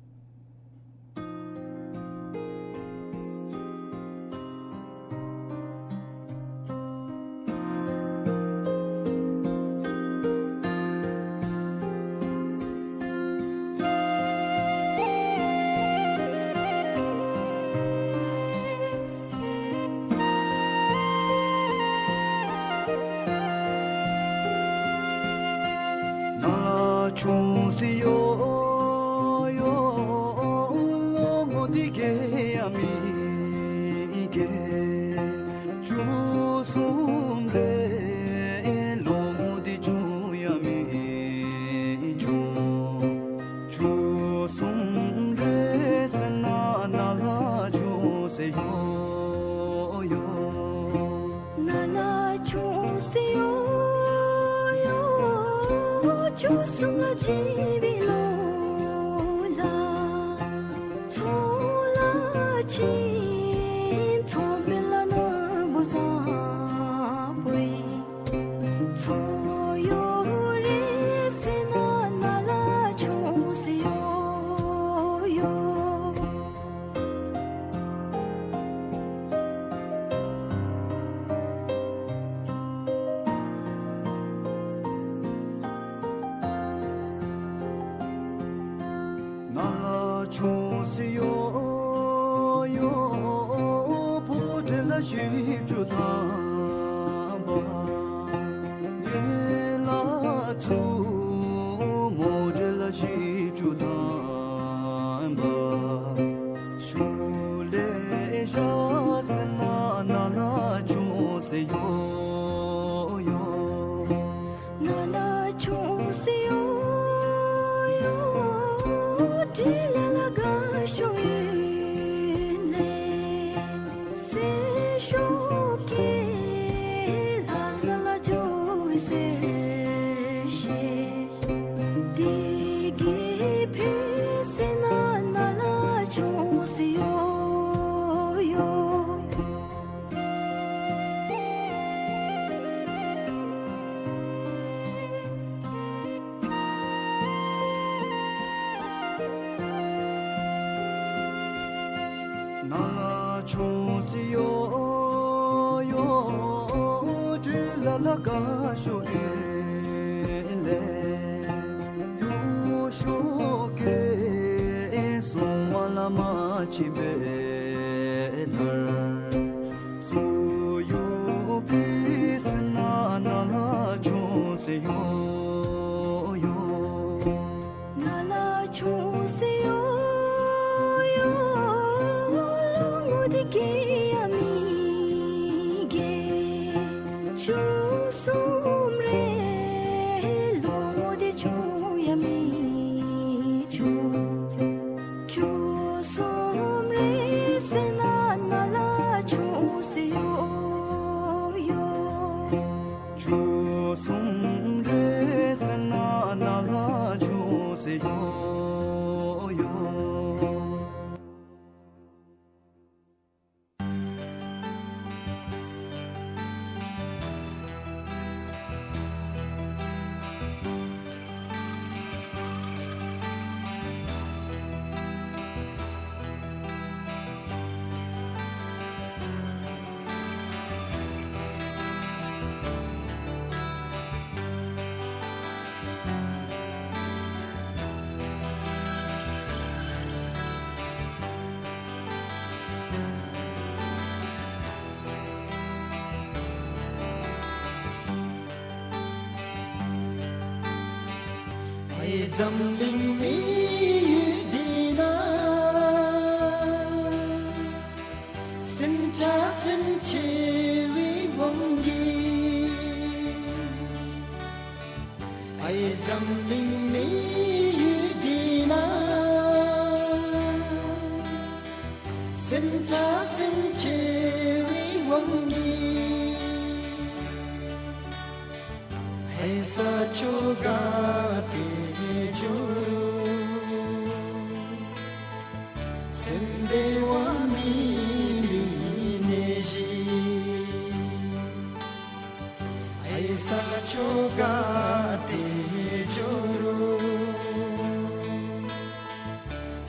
ནཱ་ལས་ཆུང་སུ་ཡོ་ཡོ། ལོ་ངོ་འདི་རྒས་ཡང་མི་རྒས། བཅུ་གསུམ་རེ་ལོ་ངོ་འདི་ཆུང་ཡང་མི་ཆུང་། བཅུ་གསུམ་རེ་ཟེར་ན་ནཱ་ལས་ཆུང་སུ་ཡོ་ཡོ། ནཱ་ལས་ཆུང་སུ་ཡོ་ཡོ། བཅུ་གསུམ་ལ་བྱིན་པའི་ལོ་ལ། ཚོགས་ལ་བྱིན་ཚོགས་འབེན་ལ་ནོར་བུ་བཟང་པོ་ཡི། ཚོགས་ཡོད་རེ་ཟེར་ན་ནཱ་ལས་ཆུང་སུ་ཡོ་ཡོ། ནཱ་ལས་ཆུང་སུ་ཡོ་ཡོ། ཕོ་བྲང་ལ་བཞི་བཅུ་ཐམ་པ། ཞོག་ཟེར་ན་ནཱ་ལས་བྱུང་ཟེར་ཡོད་ཡོད། ནཱ་ལས་བྱུང་ཟེར་ཡོད་ཡོད། འདྲེ་ལ་ལ་དགའ་ཤོས་ཨིན་ལས། ཟེར་ཞོག་ཀེ་ལྷ་ས་ལ་འགྱོ་ཟེར་ཞེས། དེ་གིས་ཕེབས་ཟེར་ན་ནཱ་ལས་བྱུང་ཟེར་ཡོད་ཡོད། ནཱ་ལས་བྱུང་ཟེར་ཡོད་ཡོད། འདྲེ་ལ་ལ་དགའ་ཤོས་ཨིན་ལས། ཡུལ་ཤོག་ཀེ་སྲུང་མ་བླ་མ་ཆེན་པོའི་ལྷ། ཚུར་ཡང་ཕེབས་ཟེར་ན་ནཱ་ལས་བྱུང་ཟེར་ཡོད་ཡོད། ནཱ་ལས་བྱུང་ཟེར་ཡོད་ཡོད། ལོ་ངོ་དེ་རྒས་ཡང་མི་རྒས། བཅུ་གསུམ་རེ་ལོ་ངོ་དེ་ཆུང་ཡང་མི་ཆུང་། བཅུ་གསུམ་རེ་ཟེར་ན་ནཱ་ལས་བྱུང་ཟེར་ཡོད་ཡོད། བཅུ་གསུམ་རེ་ཟེར་ན་ནཱ་ལས་བྱུང་ཟེར་ཡོད་ཡོད། ཨའི་འཛམ་གླིང་མི་ཡུལ་འདི་ན། སེམས་ཅན་སེམས་ཅན་བའི་དབང་གིས། ཨའི་འཛམ་གླིང་མི་ཡུལ་འདི་ན། སེམས་ཅན་སེམས་ཅན་བའི་དབང་གིས། ཨའི་ས་ཕྱོགས་ག་ཏེ་འགྱོ་རུང་། སེམས་བདེ་བ་མེད་པའི་ནད་གཞི། ཨའི་ས་ཕྱོགས་ག་ཏེ་འགྱོ་རུང་།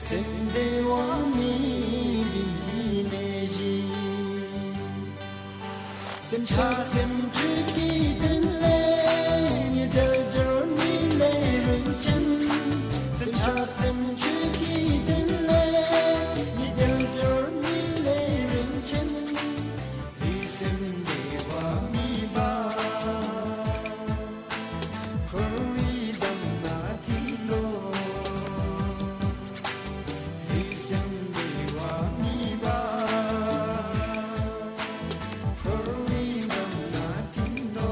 སེམས་བདེ་བ་མེད་པའི་ནད་གཞི། སེམས་ཅན་སེམས་ཅན་གྱི་དོན་ལས། ཉི་དལ་འབྱོར་མི་ལས་རིན་ཆེན། སེམས་ཅན་སེམས་ཅན་གྱི་དོན་ལས། ཉི་དལ་འབྱོར་མི་ལས་རིན་ཆེན། ལུས་སེམས་བདེ་བ་མེད་པ། འཁོར་བའི་འགྲམ་ན་ཐིམ་དོ། ལུས་སེམས་བདེ་བ་མེད་པ། འཁོར་བའི་འགྲམ་ན་ཐིམ་དོ།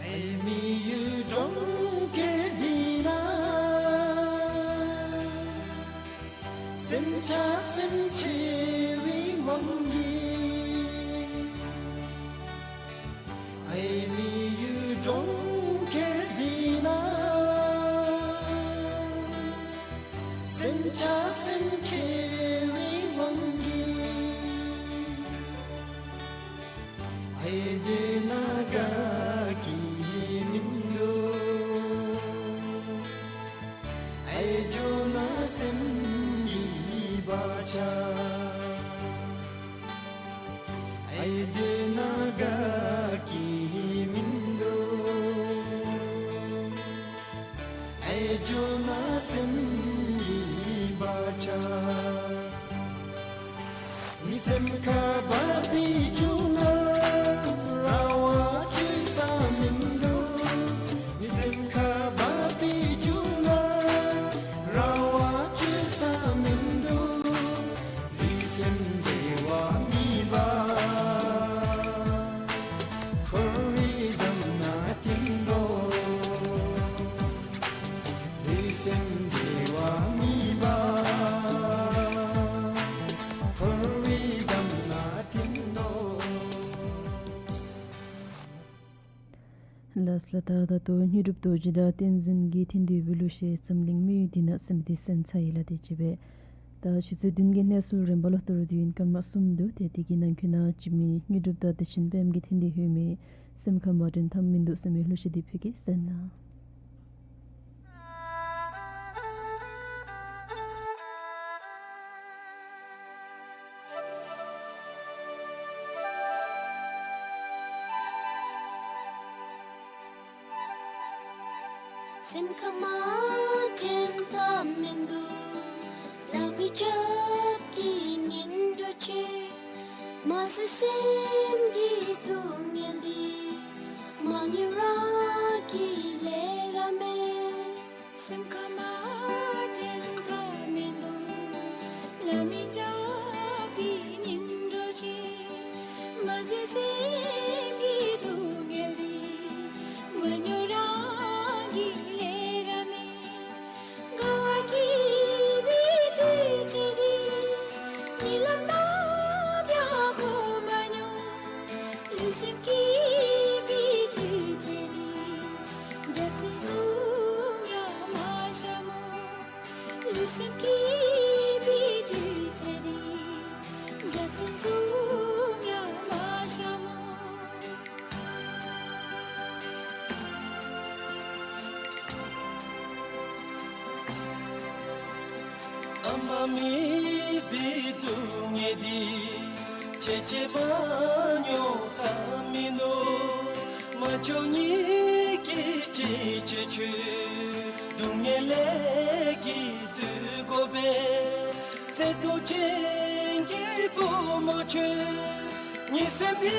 ཨའི་མི་ཡུལ་གྲོང་ཁྱེར་འདི་ན། སེམས་ཅན་སེམས་ཅན་བའི་དབང་གིས། ཨའི་མི་ཡུལ་གྲོང་ཁྱེར་འདི་ན། སེམས་ཅན་སེམས་ཅན་བའི་དབང་གིས། ཨའི་འདི་ན་ག་ ལགས་ལགས། ད་ད་ལྟོ་དངོས་གྲུབ་རྡོ་རྗེ་དང་བསྟན་འཛིན་གྱི་ཐེངས་འདི་བོད་ལུ་ཤེས་འཛམ་གླིང་མི་ཡུལ་འདི་ན་ཟེར་མི་འདི་གསན་ཚར་ཡི་ལགས། དེ་ཅིག་སྦེ་ད་ཆུ་ཚོད་བདུན་གྱི་གནས་ཚུལ་རིམ་པ་ལུ་ལྟོ་རུ་དུས་ཡུན་སྐར་མ་གསུམ་འདུག། ཏེ་དེ་གི་ནང་འཁོད་ན་འཇིགས་མེད་དངོས་གྲུབ་དང་བདེ་ཆེན་དཔལམོ་གི་ཐེངས་འདི་ལྷོད་མི་སེམས་ཁར་མ་དྲན་ཐབས་མིན་འདུག་ཟེར་མི་གླུ་གཞས་འདི་བོད་སྐད་གསན་གནང་། སེམས་ཁར་མ་དྲན་ཐབས་མིན་འདུག། ལང་མི་རྒྱབ་ཀྱི་ཉིན་འགྲོ་ཆེ། མ་བཟོད་སེམས་ཀྱི་སྡུག་བསྔལ་འདི། མ་མྱོང་རང་གིས་ལས་ར་མེད། སེམས་ཁར་མ་དྲན་ཐབས་མིན་འདུག། ལང་མི་རྒྱབ་ཀྱི་ཉིན་འགྲོ་ཆེ། མ་བཟོད་སེམས་ཀྱི་སྡུག་བསྔལ་འདི། མ་མྱོང་རང་གིས་ལས་ར་མེད། དགའ་བ་སྐྱིད་པའི་དུས་ཚོད་འདི། གཉིད་ལམ་ནམ་ཡང་ཁུག་མ་མྱོང་། ལུས་སེམས་སྐྱིད་པའི་དུས་ཚོད་འདི། འཇའ་ཚོན་བཟུམ་ཡང་མ་ཤར་སྨོ། ལུས་སེམས་སྐྱིད་པའི་དུས་ཚོད་འདི། འཇའ་ཚོན་བཟུམ་ཡང་མ་ཤར་སྨོ། ཨ་མ་མེད་པའི་སྡུག་བསྔལ་འདི། ཆེ་ཆེ་མ་མྱོང་ཐབས་མིན་འདུག། མ་བྱོན་ཉིད་ཀྱི་ཅི་བྱེད་ཆོས། སྡུག་བསྔལ་ལས་ཀྱིས་འཛུལ་དགོ་པས། བརྩེ་གདུང་ཅན་གྱི་བུ་མོ་ཁྱོད། གཉིད་སད་མི་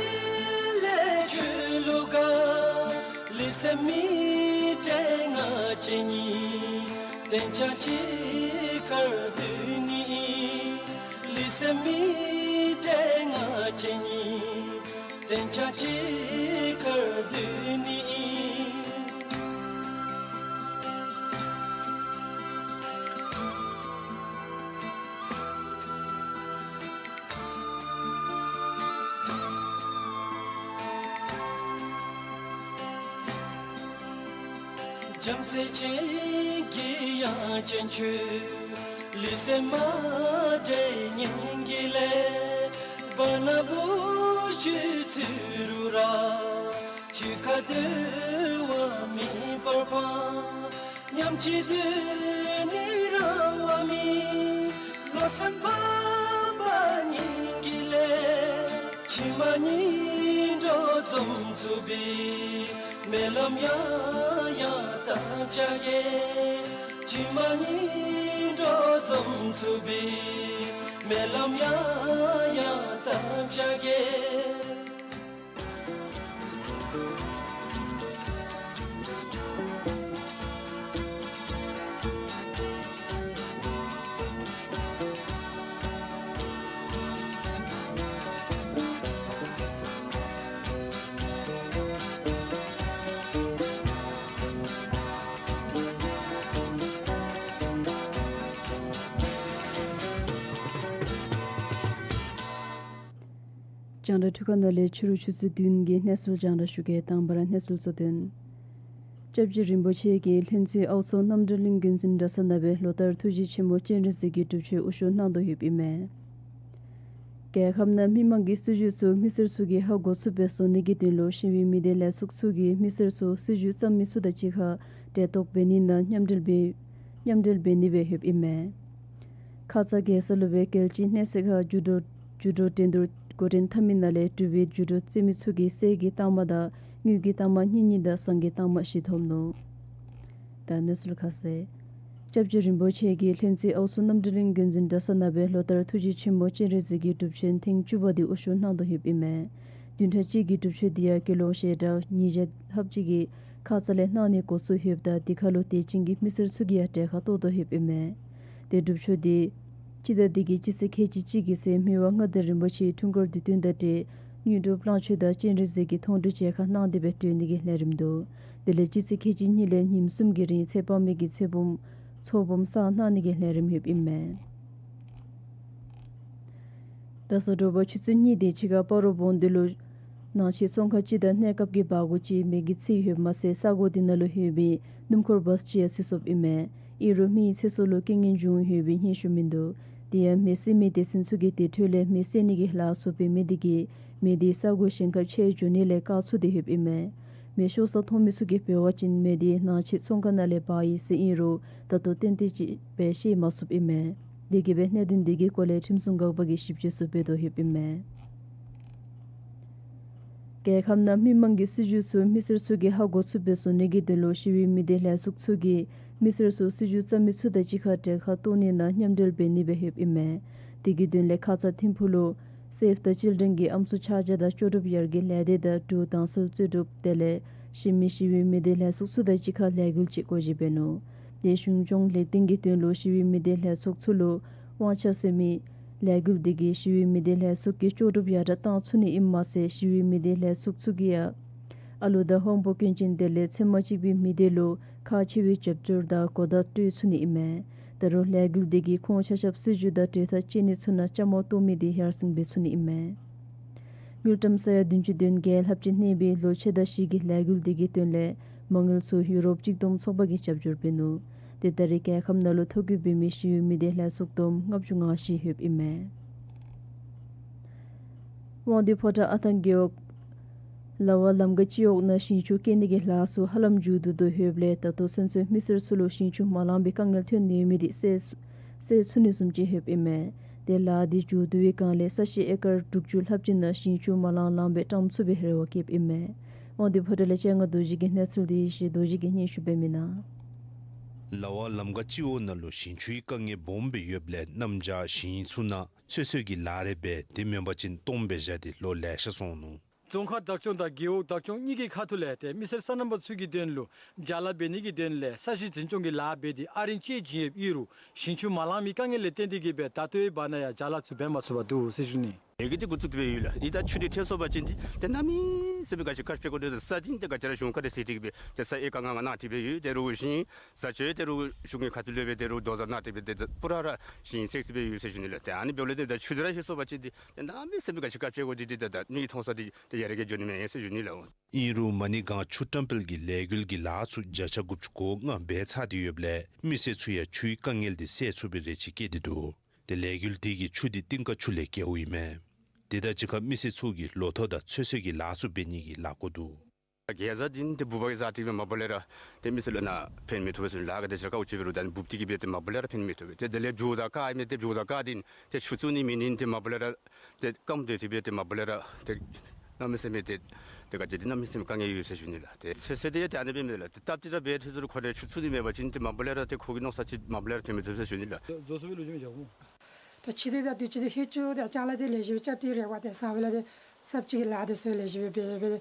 ལས་ཁྱོད་ལུ་དགའ། ལུས་སད་མི་འདྲེ་ང་བཅས་གཉིས། གཏན་འཇགས་གཅིག་ཁར་སྡོད་ནི་ཨིན། ལུས་སད་མི་འདྲེ་ང་བཅས་གཉིས། གཏན་འཇགས་གཅིག་ཁར་སྡོད་ནི་ཨིན། བྱམས་བརྩེ་ཅན་གྱི་དབྱངས་ཅན་ཁྱོད། ལུས་སད་མ་འདྲེ་སྙིང་གི་ལས། བར་ན་བུ་བཞིན་ཚུ་རུ་ར། ཆུ་ཁ་འདུ་བ་མེ་འབར་བ། མཉམ་གཅིག་སྡོད་ནི་རང་དབང་མེད། བློ་སེམས་ཕམ་པ་སྙིང་གི་ལས། ཕྱི་མ་གཉིས་འགྲོ་འཛོམས་ཚུགས་པའི། སྨོན་ལམ་ཡང་ཡང་བཏབ་བཞག་གེ། ཕྱི་མ་གཉིས་འགྲོ་འཛོམས་ཚུགས་པའི། སྨོན་ལམ་ཡང་ཡང་བཏབ་བཞག་གེ། རྒྱང་བསྒྲགས་འཕྲུལ་ཁང་ནང་ལས་ཕྱི་རུ་ཆུ་ཚོད་བདུན་གྱི་གནས་ཚུལ་རྒྱང་བསྒྲགས་ཞུ་གེ། དང་པ་ར་གནས་ཚུལ་གཙོ་དོན། སྐྱབས་རྗེ་རིན་པོ་ཆེ་གིས་ལྷུན་རྩེ་ཨའུ་མཚོ་རྣམ་གྲོལ་གླིང་དགོན་འཛིན་གྲྭ་ཚང་ནང་སྦེ་ལོ་ལྟར་ཐུགས་རྗེ་ཆེན་པོ་སྤྱན་རས་གཟིགས་ཀྱི་སྒྲུབ་མཆོད་དབུ་བཞུགས་གནང་དོ་ཡོདཔ་ཨིན་མས། རྒྱལ་ཁབ་ནང་མི་མང་གི་སྲིད་བྱུས་ཚུ་མི་སེར་ཚུ་གིས་ཧ་གོ་ཚུགསཔ་སྦེ་བཟོ་ནི་གི་དོན་ལུ་ཤེས་ཡོན་མི་སྡེ་ལས་ཚོགས་ཚུ་གིས་མི་སེར་ཚུ་སྲིད་བྱུས་བརྩམ་མི་ཚུ་དང་གཅིག་ཁར་གྲལ་གཏོགས་འབད་ནི་ནང་མཉམ་འབྲེལ་འབད་མཉམ་འབྲེལ་འབད་ནི་སྦེ་ཡོདཔ་ཨིན་མས། ཁ་ཙ་རྒྱལ་ས་ལུ་སྦེ་རྒྱལ་སྤྱིའི་གནས་ཚད་ཁར་འགྱུར་བགྲོད་འགྱུར་བགྲོད་འགྲན་བསྡུར་འགོ་འདྲེན་འཐབ་མི་ནང་ལས་གྲུབ་པའི་འགྱུར་བགྲོད་རྩེད་མི་ཚུ་གིས་གསེར་གྱི་རྟགས་མ་དང་དངུལ་གྱི་རྟགས་མ་གཉིས་གཉིས་དང་ཟངས་ཀྱི་རྟགས་མ་བཞི་ཐོབ་ནུག། ད་གནས་ཚུལ་ཁ་གསལ། སྐྱབས་རྗེ་རིན་པོ་ཆེ་གིས་ལྷུན་རྩེ་ཨའུ་མཚོ་རྣམ་གྲོལ་གླིང་དགོན་འཛིན་གྲྭ་ཚང་ནང་སྦེ་ལོ་ལྟར་ཐུགས་རྗེ་ཆེན་པོ་སྤྱན་རས་གཟིགས་ཀྱི་སྒྲུབ་མཆོད་ཐེངས་བཅུ་པ་འདི་དབུ་བཞུགས་གནང་དོ་ཡོདཔ་ཨིན་མས། བདུན་ཕྲག་གཅིག་གི་སྒྲུབ་མཆོད་འདི་ཡང་དགེ་སློང་ཞལ་གྲངས་ཉིས་བརྒྱ་ལྷགཔ་ཅིག་གིས་ཁ་ཙ་ལས་གནང་ནི་འགོ་བཙུགས་ཡོདཔ་ད་དེ་ཁར་ལུ་དད་ཅན་གྱི་མི་སེར་ཚུ་གིས་ཡང་གྲལ་ཁར་གཏོགས་དོ་ཡོདཔ་ཨིན་མས། ཏེ་སྒྲུབ་མཆོད་འདི་སྤྱི་ཟླ་འདི་གི་སྤྱི་ཚེས་ཁལ་གཅིག་གཅིག་གི་ཚེ་མི་དབང་མངའ་བདག་རིན་པོ་ཆེའི་འཁྲུངས་སྐར་དུས་སྟོན་དང་འབྲེལ་དངོས་གྲུབ་གླང་མཆོད་དང་སྤྱན་རས་གཟིགས་ཀྱི་མཐོང་གྲོལ་མཇལ་ཁ་གནང་སྟེ་སྦེ་གྲོལ་ནི་གི་ལས་རིམ་འདུག། དེ་ལས་སྤྱི་ཚེས་ཁལ་གཅིག་གཉིས་ལས་ཉིནམ་གསུམ་གྱི་རིང་ཚེ་དཔག་མེད་ཀྱི་ཚེ་བུམ་ཚོགས་བུམ་བསགས་གནང་ནི་གི་ལས་རིམ་ཡོདཔ་ཨིན་མས། ད་སོ་དྲོ་པ་ཆུ་ཚོད་གཉིས་དེ་ཅིག་ཁར་སྤ་རོ་བོང་འདུས་ལུ་ ནང་ཆོས་ཚོང་ཁང་ཅིག་དང་གནས་སྐབས་ཀྱི་སྦ་སྒོར་ཅིག་མེ་གིས་ཚིག་ཡོདཔ་མ་ཚད་ས་གོ་དེ་ནང་ལུ་ཡོད་པའི་སྣུམ་འཁོར་བཱསི་ཅིག་ཡང་བསིལ་སོཔ་ཨིན་མས། ཨིན་རུང་མི་ཚེ་སྲོག་ལུ་རྐྱེན་ངན་བྱུང་ཡོད་པའི་སྙན་ཞུ་མིན་འདུག། དེ་ཡང་མེ་བསད་མི་སྡེ་ཚན་ཚུ་གིས་དེ་འཕྲོ་ལས་མེ་བསད་ནི་གི་ལཱ་ཚུ་འབད་མི་དེ་གིས་མེ་དེ་ས་གོ་གཞན་ཁར་ཁྱེར་འགྱོ་ནི་ལས་བཀག་ཚུགས་ཏེ་ཡོདཔ་ཨིན་མས། མེ་ཤོར་ས་མཐོང་མི་ཚུ་གིས་འབད་བ་ཅིན་མེ་དེ་ནང་ཆོས་ཚོང་ཁང་ནང་ལས་འབག་ཡི་ཟེར་ཨིན་རུང་ད་ལྟོ་ཏན་ཏན་ཅིག་སྦེ་ཤེས་མ་ཚུགསཔ་ཨིན་མས། དེ་གིས་སྦེ་གནད་དོན་དེ་གི་སྐོར་ལས་ཁྲིམས་སྲུང་འགག་པ་གིས་ཞིབ་དཔྱད་ཚུ་འབད་དོ་ཡོདཔ་ཨིན་མས། རྒྱལ་ཁབ་ནང་མི་མང་གི་སྲིད་བྱུས་ཚུ་མི་སེར་ཚུ་གིས་ཧ་གོ་ཚུགསཔ་སྦེ་བཟོ་ནི་གི་དོན་ལུ་ཞི་བའི་མི་སྡེ་ལས་ཚོགས་ཚུ་གིས་མི་སེར་ཚུ་སྲིད་བྱུས་བརྩམ་མི་ཚུ་དང་གཅིག་ཁར་གྲལ་ཁར་གཏོགས་ནི་ནང་མཉམ་འབྲེལ་འབད་ནི་སྦེ་ཡོདཔ་ཨིན་མས། དེ་གི་དོན་ལས་ཁ་ཙ་ཐིམ་ཕུག་ལུ་སེབ་ད་ཅིལ་ཌེན་གྱི་ཨམ་སྲུ་ཆ་བརྒྱ་དང་ལྕོགས་གྲུབ་ཡར་རྒྱས་ལས་སྡེ་དང་འབྲུག་དྭངས་གསལ་རྩོད་སྒྲུབ་དེ་ལས་གཞན་མི་ཞི་བའི་མི་སྡེ་ལས་ཚོགས་ཚུ་དང་གཅིག་ཁར་ལས་འགུལ་ཅིག་འགོ་འབྱེད་འབད་ནུག། དེ་གཞུང་སྐྱོང་ལེགས་ལྡན་གྱི་དོན་ལུ་ཞི་བའི་མི་སྡེ་ལས་ཚོགས་ཚུ་ལུ་དབང་ཆ་ཟེར་མི་ལས་འགུལ་དེ་གིས་ཞི་བའི་མི་སྡེ་ལས་ཚོགས་ཀྱི་ལྕོགས་གྲུབ་ཡར་དྲག་བཏང་ཚུགས་ནི་ཨིནམ་མ་ཚད་ཞི་བའི་མི་སྡེ་ལས་ཚོགས་ཚུ་གིས་ཡང་ཨ་ལུ་དང་དབང་པོ་སྐྱོན་ཅན་དེ་ལས་ཚེར་མ་གཅིག་པའི་མི་སྡེ་ལུ་ཁག་ཆེ་བའི་རྒྱབ་སྐྱོར་དང་གོ་བརྡ་སྤྲོད་ཚུགས་ནི་ཨིན་མས། ད་རུང་ལས་འགུལ་དེ་གིས་ཁོང་ཆ་ཁྱབ་སྲིད་བྱུས་དང་འབྲེལ་ཐག་བཅད་ནི་ཚུ་ནང་བཅའ་མར་གཏོགས་མི་དེ་ཡར་སེང་འབད་ཚུགས་ནི་ཨིན་མས། དངུལ་ཀྲམ་ས་ཡ་བདུན་ཅུ་དོན་བརྒྱད་ལྷགཔ་ཅིག་གནས་པའི་ལོ་ཕྱེད་དང་བཞི་གི་ལས་འགུལ་དེ་གི་དོན་ལས་མ་དངུལ་ཚུ་ཡུ་རོབ་གཅིག་བསྡོམས་ཚོགས་པ་གིས་རྒྱབ་སྐྱོར་འབད་ནུག། དེ་ད་རེས་རྒྱལ་ཁབ་ནང་ལུ་ཐོ་བཀོད་འབད་མི་ཞི་བའི་མི་སྡེ་ལས་ཚོགས་བསྡོམས་ལྔ་བཅུ་ང་བཞི་ཡོདཔ་ཨིན་མས། དབང་འདུས་ཕོ་བྲང་ཨ་ཐང་རྒེད་འོག་ལ་བ་ལམ་ཁ་སྤྱི་འོག་ནང་ཞིང་ཆུ་སྐྱེལ་ནི་གི་ལཱ་ཚུ་ཧ་ལམ་མཇུག་བསྡུ་དོ་ཡོདཔ་ལས་ད་ལྟོ་ཚུན་ཚོད་མི་སེར་ཚུ་ལུ་ཞིང་ཆུ་མ་ལང་པའི་དཀའ་ངལ་ཐོན་ནི་ཡོད་མི་དེ་སེལ་སེལ་ཚུགས་ནི་བཟུམ་ཅིག་ཡོདཔ་ཨིན་མས། དེ་ལཱ་དེ་མཇུག་བསྡུ་བའི་སྒང་ལས་ས་གཞི་ཨེ་ཀར་དྲུག་ཅུ་ལྷགཔ་ཅིག་ནང་ཞིང་ཆུ་མ་ལང་ལང་སྦེ་བཀྲམ་ཚུགས་པའི་རེ་བ་བསྐྱེདཔ་ཨིན་མས། དབང་འདུས་ཕོ་བྲང་ལས་སྤྱན་སྔ་རྡོ་རྗེ་གིས་གནས་ཚུལ་དེ་ཡེ་ཤེས་རྡོ་རྗེ་གིས་སྙན་ཞུ་འབད་མི་ནང་། ལ་བ་ལམ་ཁ་སྤྱི་འོག་ནང་ལུ་ཞིང་ཆུའི་དཀའ་ངལ་སྦོམ་སྦེ་ཡོདཔ་ལས་གནམ་བྱཱར་ཞིང་ཚུ་ནང་ཚོད་བསྲེ་གི་ལཱ་རེ་འབད་དེ་མེན་པ་ཅིན་སྟོངམ་སྦེ་བཞག་སྟེ་ལོ་ལེ་ཤ་སོང་ནུག། རྫོང་ཁག་བདག་སྐྱོང་དང་རྒེད་འོག་བདག་སྐྱོང་གཉིས་ཀྱི་ཁ་ཐུག་ལས་ཏེ་མི་སེར་སོ་ནམ་པ་ཚུ་གི་དོན་ལུ་ཅ་ལ་འབད་ནི་གི་དོན་ལས་ས་གཞི་འཛིན་སྐྱོང་གི་ལཱ་འབད་དེ་ཨ་རིང་བཅད་བྱིན་ཡོདཔ་ཨིན་རུང་ཞིང་ཆུ་མ་ལང་མི་དཀའ་ངལ་ལས་བརྟེན་ཏེ་གིས་སྦེ་ད་ལྟོའི་བར་ན་ཡང་ཅ་ལ་ཚུ་འབད་མ་ཚུགས་པར་འདུག་ཟེར་ཞུ་ནི། ལས་འགུལ་འདི་འགོ་བཙུགས་ཏེ་སྦེ་ཡོད་ལགས། ཨིན་ད་ཆུ་འདི་ཐལ་སོང་པ་ཅིན་འདི་ཏེ་གནམ་མེད་ས་མེད་ག་ཅི་ག་སྤྱོད་དགོ་འདི་ས་འདི་ཏེ་ག་ཅི་ར་གཞུང་ཁ་ཏེ་ཟེར་ཏེ་གིས་སྦེ་ཏེ་ས་ཨེ་ཀར་ལྔ་ལྔ་ནང་ཏེ་སྦེ་ཡོད། ཏེ་རུང་ཞིང་ས་ཆ་ཏེ་རུང་གཞུང་གི་ཁ་ཐུག་ལས་སྦེ་ཏེ་རུང་རྡོ་ཟ་ནང་ཏེ་སྦེ་ཏེ་པུ་ར་ར་ཞིང་སེང་སྟེ་སྦེ་ཡོད་ཟེར་ཞུ་ནི་ལགས། ཏེ་ཨ་ནི་འབདཝ་ལས་ཏེ་ད་ཆུ་འདི་ར་ལྷོད་སོང་པ་ཅིན་འདི་ཏེ་གནམ་མེད་ས་མེད་ག་ཅི་ག་སྤྱོད་དགོ་འདི་འདི་ད་ད་མིག་གིས་མཐོང་ས་འདི་ཏེ་ཡར་རྒྱས་འགྱོ་ནི་མས་ཟེར་ཞུ་ནི་ལགས། ཨིན་རུང་མ་ཎི་སྒང་ཆུ་བཀྲམ་སྤེལ་གྱི་ལས་འགུལ་གྱི་ལཱ་ཚུ་བརྒྱ་ཆ་དགུ་བཅུ་གོ་ལྔ་འབད་ཚར་ཏེ་ཡོདཔ་ལས་མི་སེར་ཚུ་ཡང་ཆུའི་དཀའ་ངལ་འདི་སེལ་ཚུགས་པའི་རེ་ཆེ་བསྐྱེད་དེ་འདུག། ཏེ་ལས་འགུལ་དེ་གིས་ཆུ་དེ་གཏིང་ཁ་ཆུ་ལས་བརྒལཝ་ཨིན་མས། དེ་དང་གཅིག་ཁར་མི་སེར་ཚུ་གིས་ལོ་ཐོག་དང་ཚོད་བསྲེ་གི་ལཱ་ཚུ་འབད་ནི་གི་ལཱ་བཀོད་འདུག། གེ་ཟ་འདི་ཏེ་འབུཔ་གིས་ཟ་སྟེ་སྦེ་མ་པ་ལས་ར་ཏེ་མི་སེར་ལུ་ནཱ་ཕན་མི་ཐོགས་པས་ཟེར་ལཱ་ག་དེ་ཅིག་ར་དཀའཝ་སྤྱད་འབད་རུང་ད་འབུཔ་འདི་གིས་སྦེ་ཏེ་མ་པ་ལས་ར་ཕན་མི་ཐོགས་པས། ཏེ་དེ་ལས་ཇོ་བོ་དང་ཀ་ཨིན་མས། ཏེ་ཇོ་བོ་དང་ཀ་འདི་ཏེ་ཆུ་བཙུགས་ནི་མེད་ནི་ཏེ་མ་པ་ལས་ར་ཏེ་སྐམ་སྟེ་སྦེ་ཏེ་མ་པ་ལས་ར་ཏེ་གནམ་མེད་ས་མེད་ཏེ་ཏེ་ག་ཅི་ཏེ་གནམ་མེད་ས་མེད་དཀའ་ངལ་ཡོད་ཟེར་ཞུ་ནི་ལགས། ཏེ་ཚོད་བསྲེ་འདི་ཡང་ཏེ་ཨ་ནི་སྦེ་མས་ལགས། ཏེ་སྟབས་ཅིག་ར་འབད་དེ་ཟེར་རུང་ཁོ་རའི་ཆུ་བཙུགས་ནི་མེད་པ་ཅིན་ཏེ་མ་པ་ལས་ར་ཏེ་ཁོ་གི་མནོ་ས་ཅིག་མ་པ་ལས་ར་ཕན་མི་ཐོགས་ཟེར་ཞུ་ནི་ལགས། ད་ཆུ་འདི་ད་དུས་ཅི་ཏེ་ལྷོད་ཅི་ཏེ་ཅ་ལ་འདི་ལེགས་ཤོམ་རྐྱབ་སྟེ་རེ་བ་ཏེ་ས་ཝ་ལས་ཏེ་ས་ཅིག་གི་ལཱ་འདི་ཚུ་ལེགས་ཤོམ་སྦེ་འབད་སྦེ་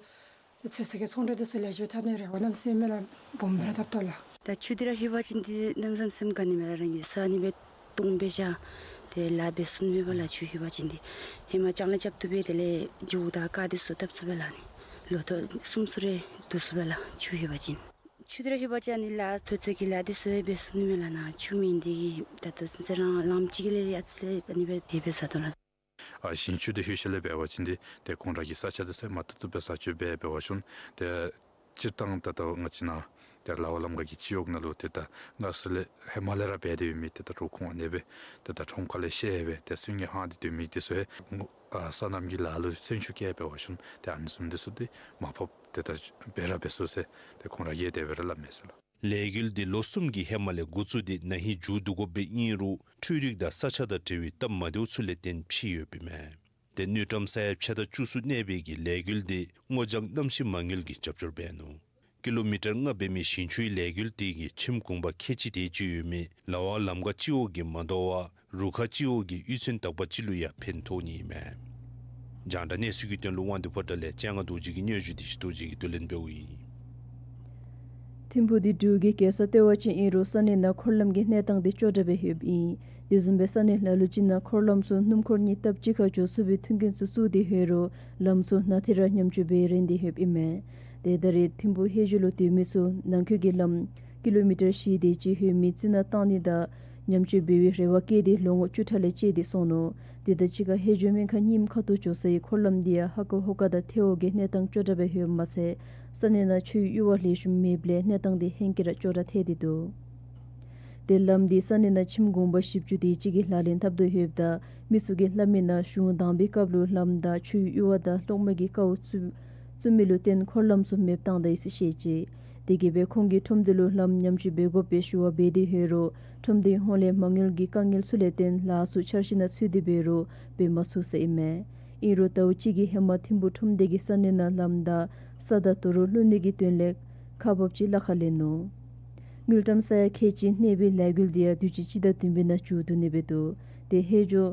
ཏེ་ཚོད་བསྲེ་གི་ཚོང་འབྲེལ་འདི་ཚུ་ལེགས་ཤོམ་འཐབ་ནི་རེ་བ་གནམ་མེད་ས་མེད་ལགས་སྦོམ་སྦེ་ར་བཏབ་དོ་ལགས། ད་ཆུ་འདི་ར་ལྷོད་པ་ཅིན་འདི་གནམ་མེད་ས་མེད་དགའ་ནི་མས་ལགས། རང་གི་ས་ཨ་ནི་སྦེ་སྟོངམ་སྦེ་བཞག་སྟེ་ལཱ་འབད་ཚུགས་ནི་མས་པ་ལགས། ཆུ་ལྷོད་པ་ཅིན་འདི་ཧེ་མ་ལྕང་ལཱ་རྐྱབ་བཏུབ་པས། དེ་ལས་ཇོ་བོ་དང་ཀ་འདི་ཚུ་བཏབ་ཚུགས་པས་ལགས། ཨ་ནི་ལོ་ཐོག་གསུམ་གསུམ་རེ་བསྡུ་ཚུགས་པས་ལགས་ཆུ་ལྷོད་པ་ཅིན། ཆུ་འདི་ར་ལྷོད་པ་ཅིན་ཨ་ནི་ལཱ་ཚོད་བསྲེ་གི་ལཱ་འདི་ཚུ་ཡང་འབད་ཚུགས་ནི་མས་ལགས། ནཱ་ཆུ་མེད་ནི་འདི་གིས་ད་ལྟོ་ཚུན་ཚོད་རང་ལམ་ཅིག་ལས་ཡར་ཚུར་ལས་ཨ་ནི་སྦེ་འབད་འབད་ཟ་དོ་ལགས། ཨ་ཞིང་ཆུ་འདི་ལྷོད་ཞིནམ་ལས་འབད་བ་ཅིན་འདི་ཏེ་ཁོང་ར་གི་ས་ཆ་འདི་ཚུ་མ་བཏུབ་བཏུབ་སྦེ་ས་ཆ་འབད་འབད་བ་ཅིན་ཏེ་སྤྱིར་བཏང་ད་ལྟོ་ང་བཅས་ནཱ་ཏེ་ལ་བ་ལམ་ཁ་གི་སྤྱི་འོག་ནང་ལུ་ཏེ་ད་སྔར་སྲོལ་ལས་ཧེ་མ་ལས་ར་འབད་དེ་ཡོད་མི་ཏེ་ད་རུང་ཁོང་ཨ་ནི་སྦེ་ཏེ་ད་ཁྲོམ་ཁ་ལས་བཤལ་སྦེ་ཏེ་སོན་ཉི་ཧང་སྟེ་སྡོད་མི་འདི་ཚུ་ཡང་ཨ་སོ་ནམ་གྱི་ལཱ་ལུ་སོན་ཤུགས་བསྐྱེད་འབད་བ་ཅིན་ཏེ་ཨ་ནི་བཟུམ་འདི་ཚུ་འདི་མར་ཕབ་སྟེ་ད་འབད་ར་འབད་ཚུགས་ཟེར་ཏེ་ཁོང་ར་གིས་དེ་སྦེ་ར་སླབ་མས་ཟེར་ལགས། ལས་འགུལ་འདི་ལོ་གསུམ་གྱི་ཧེ་མ་ལས་འགོ་བཙུགས་ཏེ་ན་ཧིང་མཇུག་བསྡུ་དགོཔ་སྦེ་ཨིན་རུང་འཕྲུལ་རིག་དང་ས་ཆ་དང་འབྲེལ་བའི་སྟབས་མ་བདེཝ་ཚུ་ལས་བརྟེན་ཕྱིས་ཡོདཔ་ཨིན་མས། ཏེ་དངུལ་ཀྲམ་ས་ཡ་ཕྱེད་དང་བཅུ་གསུམ་གནས་པའི་གི་ལས་འགུལ་འདི་སྔོ་ལྗང་གནམ་གཤིས་མ་དངུལ་གྱིས་རྒྱབ་སྐྱོར་འབད་ནུག། ཀི་ལོ་མི་ཊར་ལྔ་འབད་མི་ཞིང་ཆུའི་ལས་འགུལ་དེ་གིས་ཁྱིམ་གུང་པ་ཁལ་གཅིག་དེ་ཅིག་ཡོད་མི་ལ་བ་ལམ་ཁ་སྤྱི་འོག་གི་མ་དོ་བར་རུ་ཁག་སྤྱི་འོག་གི་གཡུས་ཚན་དག་པ་ཅིག་ལུ་ཡང་ཕན་ཐོགས་ནི་ཨིན་མས། རྒྱང་བསྒྲགས་གནས་ཚུལ་གྱི་དོན་ལུ་དབང་འདུས་ཕོ་བྲང་ལས་སྤྱན་སྔ་རྡོ་རྗེ་གིས་སྙན་ཞུ་དེ་ཡེ་ཤེས་རྡོ་རྗེ་གིས་བསྡུ་ལེན་འབདཝ་ཨིན། ཐིམ་ཕུག་འདི་འབྲུག་གི་རྒྱལ་ས་ལྟེ་བ་ཅིག་ཨིན་རུང་ས་གནས་ནང་འཁོར་ལམ་གྱི་གནས་སྟངས་དེ་སྐྱོ་དྲགས་སྦེ་ཡོདཔ་ཨིན། དེ་བཟུམ་སྦེ་ས་གནས་ལ་ལུ་ཅིག་ནང་འཁོར་ལམ་ཚུ་སྣུམ་འཁོར་གཉིས་སྟབས་གཅིག་ཁར་འགྱོ་ཚུགས་པའི་མཐུན་རྐྱེན་ཚུ་བཙུགས་ཏེ་ཡོད་རུང་ལམ་ཚུ་ནང་ཐིག་ར་ཉམས་བཅོས་འབད་རན་ཏེ་ཡོདཔ་ཨིན་མས། ཏེ་ད་རེས་ཐིམ་ཕུག་ཧེ་ཇུ་ལུ་སྡོད་མི་ཚུ་ནང་འཁོད་ཀྱི་ལམ་ཀི་ལོ་མི་ཊར་བཞི་དེ་ཅིག་ལྷོད་མི་རྩི་ནག་བཏང་ནི་དང་ཉམས་བཅོས་འབད་བའི་རེ་བ་བསྐྱེད་དེ་ལོ་ངོ་བཅུ་ཕྲག་ལས་བཅད་དེ་སོང་ནུག། དེ་དང་གཅིག་ཁར་ཧེ་ཇོ་སྨན་ཁང་རྙིངམ་ཁ་ཐུག་འགྱོ་སའི་འཁོར་ལམ་དེ་ཡང་ཧ་ཀོ་ཧོ་ཀ་དང་ཐེ་བོ་གི་གནས་སྟངས་སྐྱོ་དྲགས་སྦེ་ཡོདཔ་མ་ཚད་ས་གནས་ནང་ཆུའི་གཡུར་བ་ལེགས་ཤོམ་མེདཔ་ལས་གནས་སྟངས་དེ་ཧེང་སྐལ་ར་སྐྱོ་དྲགས་ཐལ་ཏེ་འདུག། དེ་ལམ་དེ་ས་གནས་ནང་ཁྱིམ་གུང་པ་བཞི་བཅུ་དེ་ཅིག་གིས་ལག་ལེན་འཐབ་དོ་ཡོདཔ་ད་མི་ཚུ་གིས་སླབ་མི་ནང་གཞུང་དང་པའི་སྐབས་ལུ་ལམ་དང་ཆུའི་གཡུར་བ་དང་གློག་མེ་གི་ཀཝ་བཙུགས་བཙུགས་མི་ལུ་བརྟེན་འཁོར་ལམ་ཚུ་མེདཔ་བཏང་ད་ཡི་ཟེར་བཤད་ཅི། དེ་གིས་སྦེ་ཁོང་གིས་ཁྲོམ་སྡེ་ལུ་ལམ་ཉམས་བཅོས་འབད་དགོ་པའི་ཞུ་བ་འབད་དེ་ཡོད་རུང་ཁྲོམ་སྡེའི་ཧོངས་ལས་མ་དངུལ་གྱི་དཀའ་ངལ་ཚུ་ལས་བརྟེན་ལཱ་ཚུ་འཆར་གཞི་ནང་ཚུད་དེ་འབད་རུང་འབད་མ་ཚུགས་ཟེར་ཨིན་མས། ཨིན་རུང་ཟླཝ་གཅིག་གི་ཧེ་མ་ཐིམ་ཕུག་ཁྲོམ་སྡེ་གིས་ས་གནས་ནང་ལམ་དང་ས་དང་དོ་རུང་བླུག་ནི་གི་དོན་ལས་ཁག་འབགཔ་ཅིག་གླ་ཁར་ལེན་ནུག། དངུལ་ཀྲམ་ས་ཡ་ཁལ་གཅིག་གནས་པའི་ལས་འགུལ་དེ་ཡང་དུས་ཅི་སྤྱི་ཟླ་བདུན་པའི་ནང་མཇུག་བསྡུ་ནི་སྦེ་འདུག། དེ་ཧེ་ཇོ་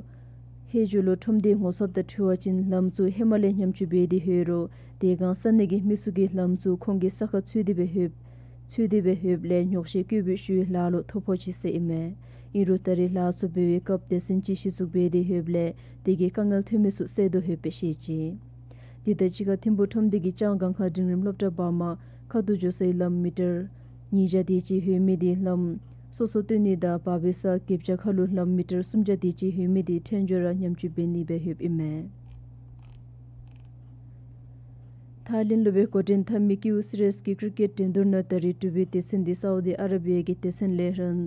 ཧེ་ཇོ་ལུ་ཁྲོམ་སྡེའི་ངོ་ཚབ་དང་འཁྲིལ་བ་ཅིན་ལམ་ཚུ་ཧེ་མ་ལས་ཉམས་བཅོས་འབད་དེ་ཡོད་རུང་དེ་སྒང་ས་གནས་ཀྱི་མི་ཚུ་གིས་ལམ་ཚུ་ཁོང་གི་ས་ཁར་ཚུད་དེ་སྦེ་ཡོདཔ་ཚུད་དེ་སྦེ་ཡོདཔ་ལས་ཉོགས་བཤད་བཀོད་འབོད་ཞུ་བའི་ལཱ་ལུ་ཐོ་ཕོག་ཅི་ཟེར་ཨིན་མས། ཨིན་རུང་ད་རེས་ལཱ་ཚུ་འབད་བའི་སྐབས་སྡེ་ཚན་ཅིག་གཞི་བཙུགས་འབད་དེ་ཡོདཔ་ལས་དེ་གི་དཀའ་ངལ་ཐོན་མི་ཚུ་སེལ་དོ་ཡོདཔ་སྦེ་བཤད་ཅི། དེ་དང་གཅིག་ཁར་ཐིམ་ཕུག་ཁྲོམ་སྡེ་གིས་ལྕང་སྒང་ཁ་འབྲིང་རིམ་སློབ་གྲྭ་བར་མ་ཁ་ཐུག་འགྱོ་སའི་ལམ་མི་ཊར་ཉིས་བརྒྱ་དེ་ཅིག་ཡོད་མི་དེ་ལམ་སོ་སོ་བཏོན་ནི་དང་བར་པའི་ས་གེབ་ཅ་ཁ་ལུ་ལམ་མི་ཊར་སུམ་བརྒྱ་དེ་ཅིག་ཡོད་མི་དེ་ཐལ་འགྱུར་ར་ཉམས་བཅོས་འབད་ནི་སྦེ་ཡོདཔ་ཨིན་མས། ཐའི་ལེནཌ་ལུ་སྦེ་འགོ་འདྲེན་འཐབ་མི་ཀེའུ་སི་རེས་ཀྱི་ཀྲི་ཀེཊ་འགྲན་བསྡུར་ནང་ད་རེས་འབྲུག་པའི་སྡེ་ཚན་དེ་སའུ་དི་ཨ་ར་བི་ཡ་གི་སྡེ་ཚན་ལས་རན་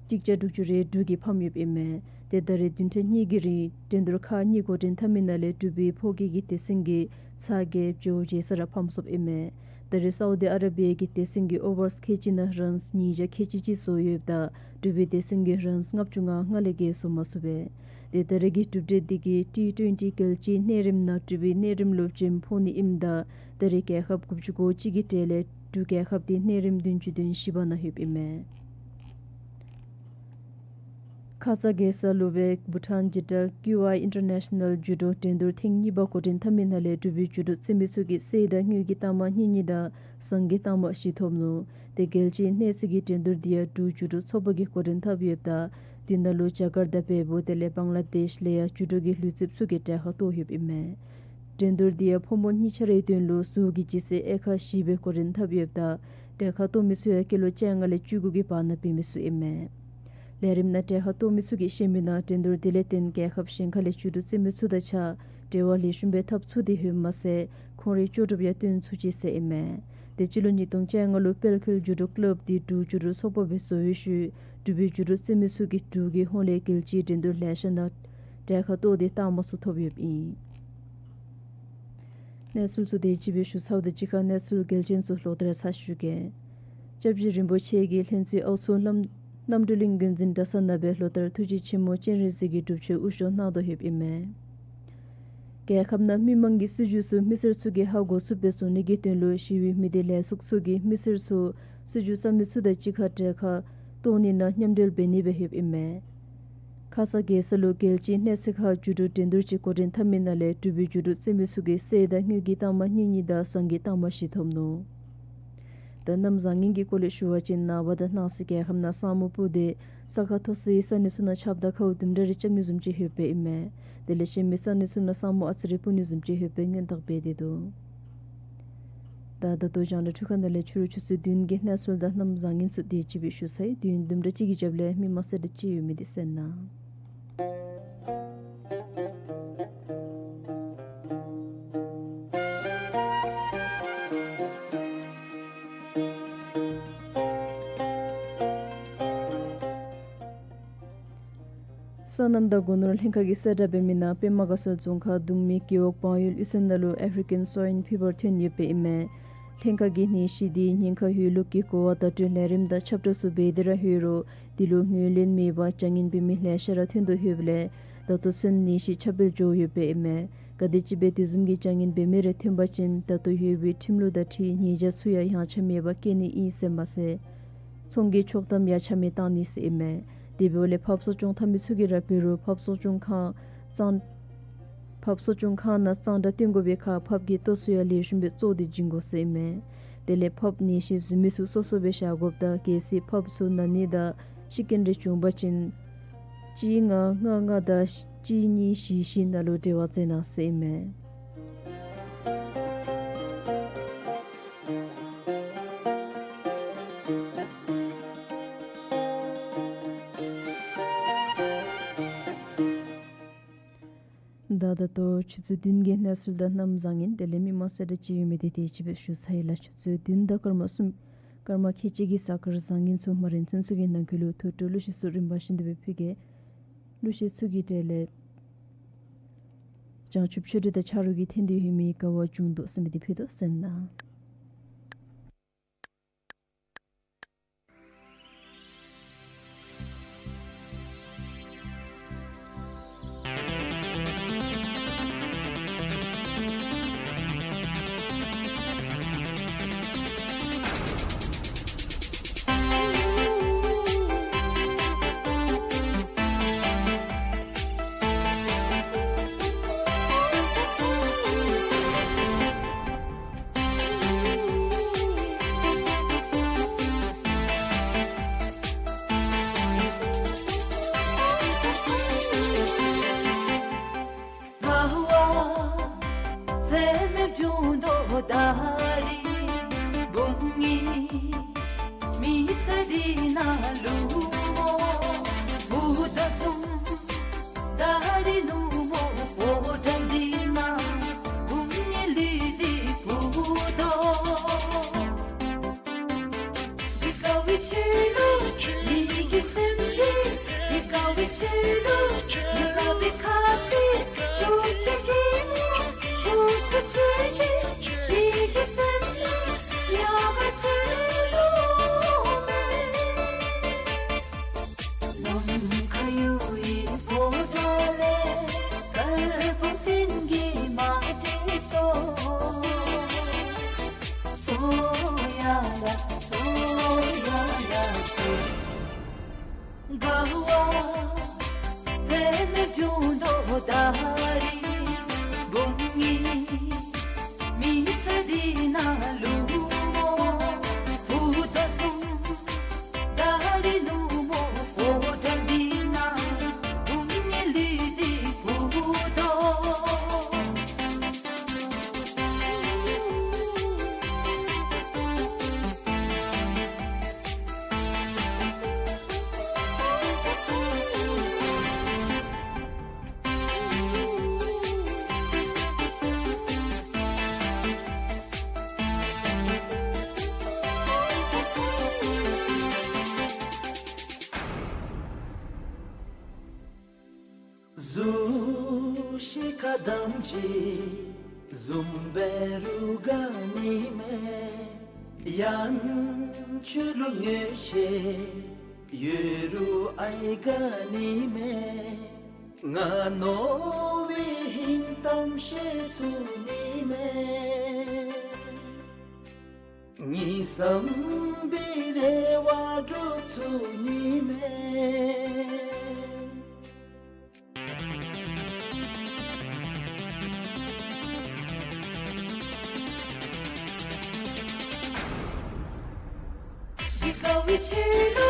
གཅིག་བརྒྱ་དྲུག་ཅུ་རེ་དྲུག་གིས་ཕམ་ཡོདཔ་ཨིན་མས། དེ་ད་རེས་བདུན་ཕྲག་གཉིས་ཀྱི་རིང་འགྲན་བསྡུར་ཁག་གཉིས་འགོ་འདྲེན་འཐབ་མི་ནང་ལས་འབྲུག་པའི་ཕོ་སྐྱེས་ཀྱི་སྡེ་ཚན་གྱིས་ཚར་བརྒྱད་བྱོག་བྱེ་ས་ར་ཕམ་སོཔ་ཨིན་མས། ད་རེས་སའུ་དི་ཨ་ར་བི་ཡ་གི་སྡེ་ཚན་གྱིས་ཨོ་བརསི་ཁལ་གཅིག་ནང་རན་ཉིས་བརྒྱ་ཁལ་གཅིག་ཅིག་བཟོ་ཡོདཔ་ད་འབྲུག་པའི་སྡེ་ཚན་གྱིས་རན་ལྔ་བཅུ་ང་ལྔ་ལས་བརྒལ་བཟོ་མ་ཚུགས་པས། དེ་ད་རེས་ཀྱི་གྲུབ་འབྲས་འདི་གིས་ཊི་ཊུ་ཝེན་ཊི་རྒྱལ་སྤྱིའི་གནས་རིམ་ནང་འབྲུག་པའི་གནས་རིམ་ལུ་བྱོན་ཕོག་ནི་ཨིནམ་ད་ད་རེས་རྒྱལ་ཁབ་དགུ་བཅུ་གོ་གཅིག་གི་གྲས་ལས་འབྲུག་རྒྱལ་ཁབ་དེ་གནས་རིམ་བདུན་ཅུ་དོན་བཞི་པ་ནང་ཡོདཔ་ཨིན་མས། ཁ་ཙ་རྒྱལ་ས་ལུ་སྦེ་བྷུ་ཊཱན་རྒྱུད་གྲྭ་ཀིའུ་ཨའི་ཨིན་ཊར་ནེ་ཤ་ནལ་ཇུ་ཌོ་འགྲན་བསྡུར་ཐེངས་གཉིས་པ་འགོ་འདྲེན་འཐབ་མི་ནང་ལས་འབྲུག་པའི་ཇུ་ཌོ་རྩེད་མི་ཚུ་གིས་གསེར་དང་དངུལ་གྱི་རྟགས་མ་གཉིས་གཉིས་དང་ཟངས་ཀྱི་རྟགས་མ་བཞི་ཐོབ་ནུག། དེ་རྒྱལ་སྤྱིའི་གནས་ཚད་ཀྱི་འགྲན་བསྡུར་འདི་ཡང་འབྲུག་ཇུ་ཌོ་ཚོགས་པ་གིས་འགོ་འདྲེན་འཐབ་ཡོདཔ་ད་དེ་ནང་ལུ་ཇ་ཀར་ཏ་འབདཝ་དེ་ལས་བང་ལ་དེཤ་ལས་ཡང་ཇུ་ཌོ་གི་ལུས་རྩལཔ་ཚུ་གིས་གྲལ་ཁར་གཏོགས་ཡོདཔ་ཨིན་མས། འགྲན་བསྡུར་འདི་ཡང་ཕོ་མོ་གཉིས་ཆ་རའི་དོན་ལུ་ཟུར་གྱི་ལྗིད་ཚད་དབྱེ་ཁག་བཞི་སྦེ་འགོ་འདྲེན་འཐབ་ཡོདཔ་ད་གྲལ་ཁར་གཏོགས་མི་ཚུ་ཡང་སྐྱེས་ལོ་བཅོ་ལྔ་ལས་བཅུ་དགུ་གི་བར་ན་འབད་མི་ཚུ་ཨིན་མས། ལས་རིམ་ནང་གྲལ་ཁར་གཏོགས་མི་ཚུ་གིས་བཤད་མི་ནང་འགྲན་བསྡུར་དེ་ལས་བརྟེན་རྒྱལ་ཁབ་གཞན་ཁ་ལས་ཇུ་ཌོ་རྩེད་མི་ཚུ་དང་གཅིག་ཁར་འབྲེལ་བ་ལེགས་ཤོམ་སྦེ་འཐབ་ཚུགས་ཏེ་ཡོདཔ་མ་ཚད་ཁོང་རའི་ལྕོགས་གྲུབ་ཡང་སྟོན་ཚུགས་ཅི་ཟེར་ཨིན་མས། དེ་སྤྱི་ལོ་ཉིས་སྟོང་བཅོ་ལྔ་ལུ་དཔལ་འཁོལ་ཇུ་ཌོ་ཀླབ་དེ་འབྲུག་ཇུ་ཌོ་ཚོགས་པ་སྦེ་བཟོ་བའི་ཤུལ་འབྲུག་པའི་ཇུ་ཌོ་རྩེད་མི་ཚུ་གིས་འབྲུག་གི་ཧོངས་ལས་རྒྱལ་སྤྱིའི་འགྲན་བསྡུར་ལེ་ཤ་ནང་གྲལ་ཁར་གཏོགས་ཏེ་རྟགས་མ་ཚུ་ཐོབ་ཡོདཔ་ཨིན། གནས་ཚུལ་ཚུ་དེ་ཅིག་སྦེ་ཞུ་ཚརཝ་དང་གཅིག་ཁར་གནས་ཚུལ་གལ་ཆེན་ཚུ་ལོག་སྟེ་ར་ཚར་ཞུ་གེ། སྐྱབས་རྗེ་རིན་པོ་ཆེ་གིས་ལྷུན་རྩེ་ཨའུ་ཚོ་རྣམ་རྣམ་གྲོལ་གླིང་དགོན་འཛིན་གྲྭ་ཚང་ནང་སྦེ་ལོ་ལྟར་ཐུགས་རྗེ་ཆེན་མོ་སྤྱན་རས་གཟིགས་ཀྱི་སྒྲུབ་མཆོད་དབུ་བཞུགས་གནང་དོ་ཡོདཔ་ཨིན་མས། རྒྱལ་ཁབ་ནང་མི་མང་གིས་སྲིད་བྱུས་ཚུ་མི་སེར་ཚུ་གིས་ཧ་གོ་ཚུགསཔ་སྦེ་བཟོ་ནི་གི་དོན་ལུ་ཞི་བའི་མི་སྡེ་ལས་ཚོགས་ཚུ་གིས་མི་སེར་ཚུ་སྲིད་བྱུས་བརྩམ་མི་ཚུ་དང་གཅིག་ཁར་གྲལ་ཁར་གཏོགས་ནི་ནང་མཉམ་འབྲེལ་འབད་ནི་སྦེ་ཡོདཔ་ཨིན་མས། ཁ་ཙ་རྒྱལ་ས་ལུ་རྒྱལ་སྤྱིའི་གནས་ཚད་ཁར་ཇུ་ཌོ་འགྲན་བསྡུར་ཅིག་འགོ་འདྲེན་འཐབ་མི་ནང་ལས་འབྲུག་པའི་ཇུ་ཌོ་རྩེད་མི་ཚུ་གིས་གསེར་དང་དངུལ་གྱི་རྟགས་མ་གཉིས་གཉིས་དང་ཟངས་ཀྱི་རྟགས་མ་བཞི་ཐོབ་ནུག། ད་གནམ་བཟང་ངན་གྱི་སྐོར་ལས་ཞུ་བ་ཅིན་ནངས་པ་དང་གནངས་ཚེ་རྒྱལ་ཁབ་ནང་ས་སྨུག་སྤུབས་ཏེ་ས་ཁ་མཐོ་སའི་ས་གནས་ཚུ་ནང་ཆརཔ་དང་ཁཝ་དུམ་གྲ་རེ་རྐྱབ་ནི་བཟུམ་ཅིག་ཡོདཔ་ཨིན་མས། དེ་ལས་གཞན་མི་ས་གནས་ཚུ་ནང་ས་སྨུག་ཨ་ཙི་རེ་སྤུབ་ནི་བཟུམ་ཅིག་ཡོདཔ་སྦེ་སྔོན་བརྟག་འབད་དེ་འདུག། ད་ད་ལྟོ་རྒྱང་བསྒྲགས་འཕྲུལ་ཁང་ནང་ལས་ཕྱི་རུ་ཆུ་ཚོད་བདུན་གྱི་གནས་ཚུལ་དང་གནམ་བཟང་ངན་ཚུ་དེ་ཅིག་སྦེ་ཞུ་ཚར་ཡི། དུས་ཡུན་དུམ་གྲ་ཅིག་གི་རྒྱབ་ལས་མི་མང་གསལ་བསྒྲགས་ཅིག་ཡོད་མི་དེ་གསན་གནང་། སོ་ནམ་དང་སྒོ་ནོར་ལྷན་ཁག་གིས་གསལ་བསྒྲགས་འབད་མི་ནང་པདྨ་དགའ་ཚལ་རྫོང་ཁག་གདུང་མའི་རྒེད་འོག་བང་ཡུལ་གཡུས་ཚན་ནང་ལུ་ཨེཕ་རི་ཀན་སོའིན་ཕི་བར་ཐོན་ཡོདཔ་ཨིན་མས། ལྷན་ཁག་གིས་ནད་གཞི་དེ་ཉེན་ཁ་ཡོད་ལུགས་ཀྱི་གོ་བ་བརྡ་སྤྲོད་ལས་རིམ་དང་ཁྱབ་བསྒྲགས་ཚུ་འབད་དེ་ར་ཡོད་རུང་དེ་ལུ་ངོས་ལེན་མེད་པར་བྱ་ངན་འབད་མི་ལེ་ཤ་ར་ཐོན་དོ་ཡོདཔ་ལས་ད་ལྟོ་ཚུན་ནད་གཞི་ཁྱབ་སྤེལ་འགྱོ་ཡོདཔ་ཨིན་མས། ག་དེམ་ཅིག་སྦེ་དེ་བཟུམ་གྱི་བྱ་ངན་འབད་མི་རེ་ཐོན་པ་ཅིན་ད་ལྟོ་ཡོད་པའི་ཁྲིམས་ལུགས་དང་འཁྲིལ་ཉེས་བྱ་ཚུ་ཡང་ཡངས་ཆག་མེད་པར་བཀལ་ནི་ཨིན་ཟེར་མ་ཚད་ཚོང་གི་ཆོག་ཐམ་ཡང་ཆ་མེད་བཏང་ནི་ཟེར་ཨིན་མས། དེ་འབདཝ་ལས་ཕགཔ་གསོ་སྐྱོང་འཐབ་མི་ཚུ་གིས་ར་འབད་རུང་ཕགཔ་གསོ་སྐྱོང་ཁང་གཙང་ཕགཔ་གསོ་སྐྱོང་ཁང་ནང་གཙང་སྦྲ་བསྟེན་དགོ་པའི་ཁར་ཕགཔ་གི་ལྟོ་ཚུ་ཡང་ལེགས་ཤོམ་སྦེ་བཙོ་སྟེ་བྱིན་དགོ་ཟེར་ཨིན་མས། དེ་ལས་ཕགཔ་ནད་གཞི་བཟོད་མི་ཚུ་སོ་སོ་སྦེ་བཞག་དགོཔ་ད་གལ་སྲིད་ཕགཔ་ཚུ་ན་ནི་དང་ཤི་རྐྱེན་རེ་བྱུང་པ་ཅིན་གཅིག་ལྔ་ལྔ་ལྔ་དང་གཅིག་གཉིས་བཞི་བཞི་ནང་ལུ་འབྲེལ་བ་མཛད་གནང་ཟེར་ཨིན་མས། ད་ལྟོ་ཆུ་ཚོད་བདུན་གྱི་གནས་ཚུལ་དང་གནམ་བཟང་ངན་དེ་ལས་མི་མང་གསལ་བསྒྲགས་ཅིག་ཡོད་མི་དེ་དེ་ཅིག་སྦེ་ཞུ་ཚར་ཡི་ལགས། ཆུ་ཚོད་བདུན་དང་སྐར་མ་གསུམ་སྐར་མ་ཁལ་གཅིག་གི་གཟའ་སྐར་བཟང་ངན་ཚུ་མ་རན་ཚུན་ཚོད་ཀྱི་ནང་འཁོད་ལུ་ཐུགས་སྤྲོ་གླུ་གཞས་ཚུ་རིམ་པ་བཞིན་དུ་སྦེ་ཕུལ་གེ། གླུ་གཞས་ཚུ་གི་གྲས་ལས་བྱང་ཆུབ་ཆོས་སྒྲོན་དང་ཆ་རོགས་ཀྱིས་འཐེན་ཏེ་ཡོད་མི་དགའ་བ་འབྱུང་དོ་ཟེར་མི་དེ་ཕུལ་དོ་ཟེར་གནང་། དགའ་བ་ཚད་མེད་འབྱུང་དོ་ད་རིས་བུམ་ངེའི་མི་ཚེ་འདི་ནང་ལུ་མོ་བུ་དང་གསུམ་ད་རིས་ནུབ་མོ་ཕོ་བྲང་འདི་ནང་བུམ་ངེའི་ལུས་འདི་བུ་དོ། འདི་དགའ་བའི་ཆེད་ལུ་མི་གི་སེམས་འདི། འདི་དགའ་བའི་ཆེད་ལུ་མི་རབས་པའི་ཁ་ཚིག་ལུ་ཆེ་གི་མོ་ལུ་ཆེ་གི་མི་གི་སེམས་འདི་ཡ་བའི་ཆེད་ལུ་མེན། ནམ་མཁའ་གཡུ་ཡི་ཕོ་བྲང་ལས་དཀར་པོ་སྤྲིན་གྱིས་མ་དཀྲིས་སོ། སོ་ཡ་ལ་སོ་ཡ་ལ་སོ། དགའ་བ་ཚད་མེད་འབྱུང་དོ་ད་རིས་བུམ་ངེའི་མི་ཚེ་འདི་ནང་ལུ་མོ་བུ་དང་གསུམ་ད་རིས་ནུབ་མོ་ཕོ་བྲང་འདི་ནང་བུམ་ངེའི་ལུས་འདི་བུ་དོ། གཟུགས་གཞི་ཁ་གདངས་ཅིག་བཟུམ་འབད་རུང་དགའ་ནི་མས། ཡང་ཆོས་ལུ་ངེས་ཤེས་ཡོད་རུང་ཨའི་དགའ་ནི་མས། ང་ནོར་བའི་ཧིང་གཏམ་བཤད་ཚུགས་ནི་མས། གཉིས་སམ་པའི་རེ་བ་སྒྲུབ་ཚུགས་ནི་མས། འདི་དགའ་བའི་ཆེད་ལུ་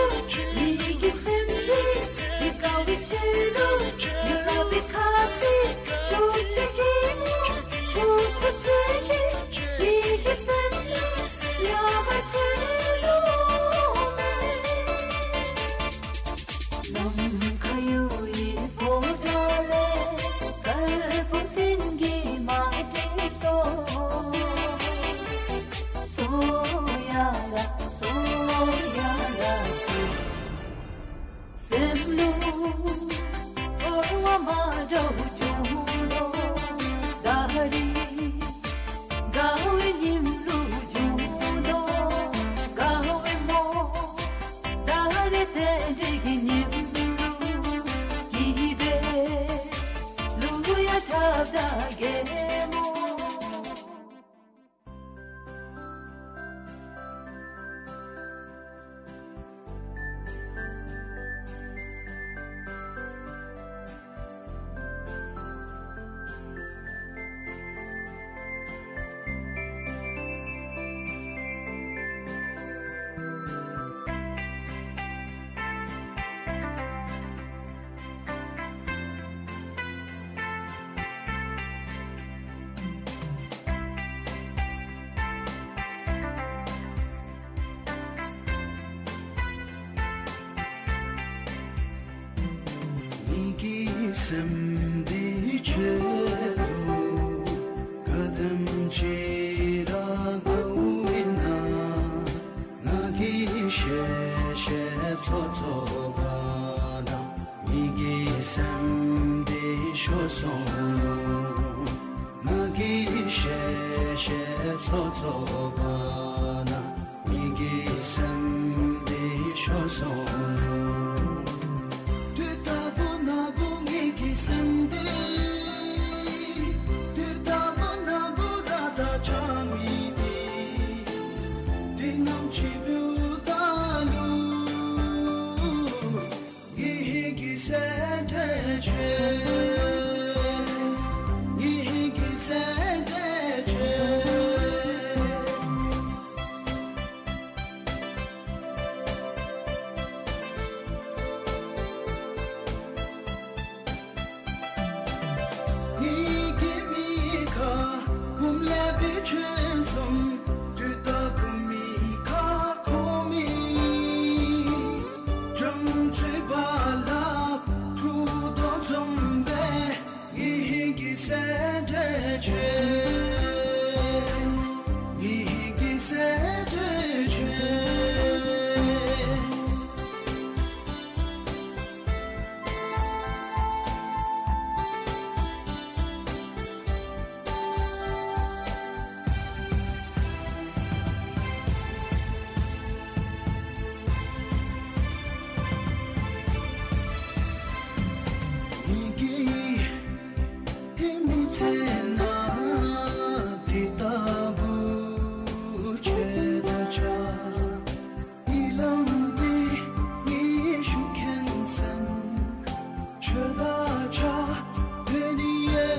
མི་གི་སེམས་འདི། འདི་དགའ་བའི་ཆེད་ལུ་མི་རབས་པའི་ཁ་ཚིག་ལུ་ཆེ་གི་མོ་ལུ་ཆེ་གི་མི་གི་སེམས་འདི་ཡ་བའི་ཆེད་ལུ་མེན། ནམ་མཁའ་གཡུ་ཡི་ཕོ་བྲང་ལས་དཀར་པོ་སྤྲིན་གྱིས་མ་དཀྲིས་སོ། སོ་ཡ་ལ་སོ་ཡ་ལ་སོ། སེམས་ལུ་ཚོར་བ་མ་འདྲཝ་བྱུང་དོ་ད་རིས། དགའ་བའི་ཉིནམ་ལུ་བྱུང་དོ་དགའ་བའི་མོ། ད་རིས་དེ་འདྲའི་གི་ཉིནམ་ལུ་སྐྱིད་པའི་གླུ་ཡང་འཁྲབ་ད་གེ་མོ། ངེ་གི་སེམས་འདི་ཁྱོད་ ཤེས་ཤེས་ཚོར་ཚོར་བ་ན་ངེ་གི་སེམས་འདི་ཤོར་སོང་ཡོད། ང་གིས་ཤེས་ཤེས་ཚོར་ཚོར་བ་ན་ངེ་གི་སེམས་འདི་ཤོར་སོང་ཡོད། དུས་རྟག་བུ་ན་བུ་ངེ་གི་སེམས་འདི། དུས་རྟག་བུ་ན་བུ་ར་ད་ཆ་མི་འདི། དེ་ནམ་ཅི་བུ་ད་ལུ། ངེ་གི་སེམས་འདི་ཆེ། ངེ་གི་སེམས་འདི་ཆེ། ངེ་གི་མི་ཁ་བུམ་ལས་པའི་ཆོས་གསུམ། དུས་རྟག་བུ་མི་ཁ་ཁོ་མི། བྱང་ཆུབ་བ་ལ་འཁྲུལ་རྟོག་འཛོམས་པའི། ངེ་གི་སེམས་འདི་ཆེ། ངེ་གི་སེམས་འདི་ཆེ། ངེ་གི་ཧེ་མི་ཚེ་ན་དེ་ལྟ་བུ་ཆེ་ད་ཆ། ཉེ་ལམ་འདི་ངེ་ཤུགས་མཁྱེན་ཟེར། ཆོས་དང་ཆ་དེ་ནི་ཡེ་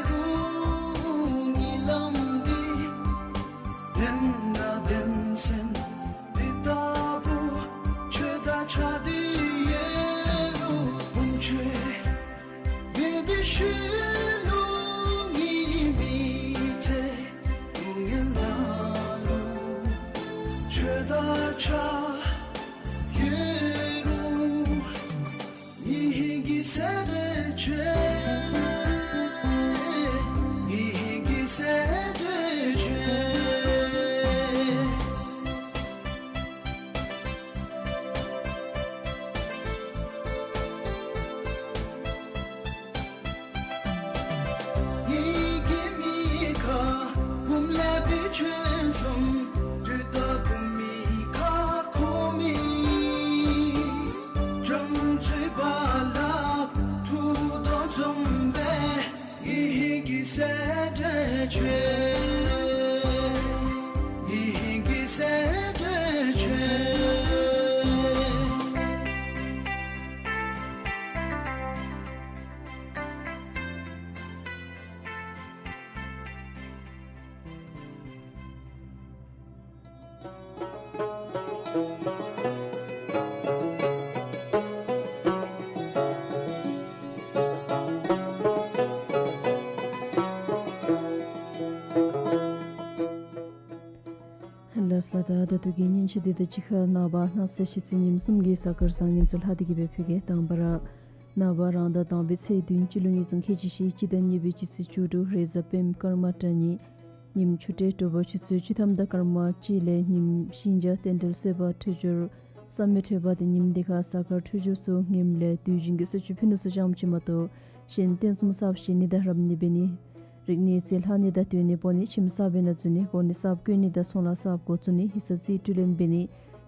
རུ། ཉེ་ལམ་འདི་བདེན་ན་བདེན་ཟེར། དེ་ལྟ་བུ་ཆོས་དང་ཆ་དེ་ཡེ་རུ། བུམ་ཆོས་མེད་པའི་ཤུལ་ལུ་ངེ་མི་ཚེ་སྡུག་བསྔལ་ལ་ལུ། ཆོས་དང་ཆ་ཡེ་རུ། ངེ་གི་སེམས་འདི་ཆེ། ངེ་གི་སེམས་འདི་ཆེ། ངེ་གི་མི་ཁ་བུམ་ལས་པའི་ཆོས་གསུམ། དུས་རྟག་བུ་མི་ཁ་ཁོ་མི། བྱང་ཆུབ་བ་ལ་འཁྲུལ་རྟོག་འཛོམས་པའི། ངེ་གི་སེམས་འདི་ཆེ། ངེ་གི་སེམས་འདི་ཆེ། ལགས་ལགས། ད་ད་ལྟོ་གི་ཉིནམ་ཅིག་འདི་དང་གཅིག་ཁར་ནངས་པ་གནངས་ཚེ་གཞེས་ཚེས་ཉིནམ་གསུམ་གྱི་གཟའ་སྐར་བཟང་ངན་ཚུ་ལྷག་སྟེ་གི་སྦེ་ཕུལ་གེ། དང་པ་ར་ནངས་པ་རང་ཟླ་དང་པའི་ཚེས་བདུན་སྤྱི་ལོ་ཉིས་སྟོང་ཁལ་གཅིག་བཞི་སྤྱི་ཟླ་གཉིས་པའི་སྤྱི་ཚེས་བཅུ་དྲུག་རེས་གཟའ་སྤེནམ་སྐར་མ་བཀྲ་ཉི། ཉིནམ་ཆུ་སྤྲེལ། དྲོ་པ་ཆུ་ཚོད་བཅུ་ཐམ་དང་སྐར་མ་གཅིག་ལས་ཉིནམ་ཤིང་བྱ་རྟེན་འབྲེལ་སྲེད་པ་འཕྲོད་སྦྱོར་བསམ་ཡས་འཕྲོད་པ་དེ་ཉིནམ་འདི་ཁར་གཟའ་སྐར་འཕྲོད་སྦྱོར་ཚུ་ངནམ་ལས་དུས་རྒྱུན་གྱི་གསོལ་མཆོད་ཕུལ་ནི་ཚུ་ཙམ་ཅིག་མ་གཏོགས་གཞན་རྟེན་གསུམ་གསརཔ་བཞེངས་ནི་དང་རབ་གནས་འབད་ནི། རིག་གནས་རྩིས་ལྷག་ནི་དང་སྟོན་ནི་སྤོ་ནི། ཁྱིམ་གསརཔ་ནང་འཛུལ་ནི། གོ་གནས་གསརཔ་བསྐོ་ནི་དང་ཚོང་ལཱ་གསརཔ་འགོ་བཙུགས་ནི། ཡིག་ཚང་རྩིས་སྤྲོད་ལེན་འབད་ནི།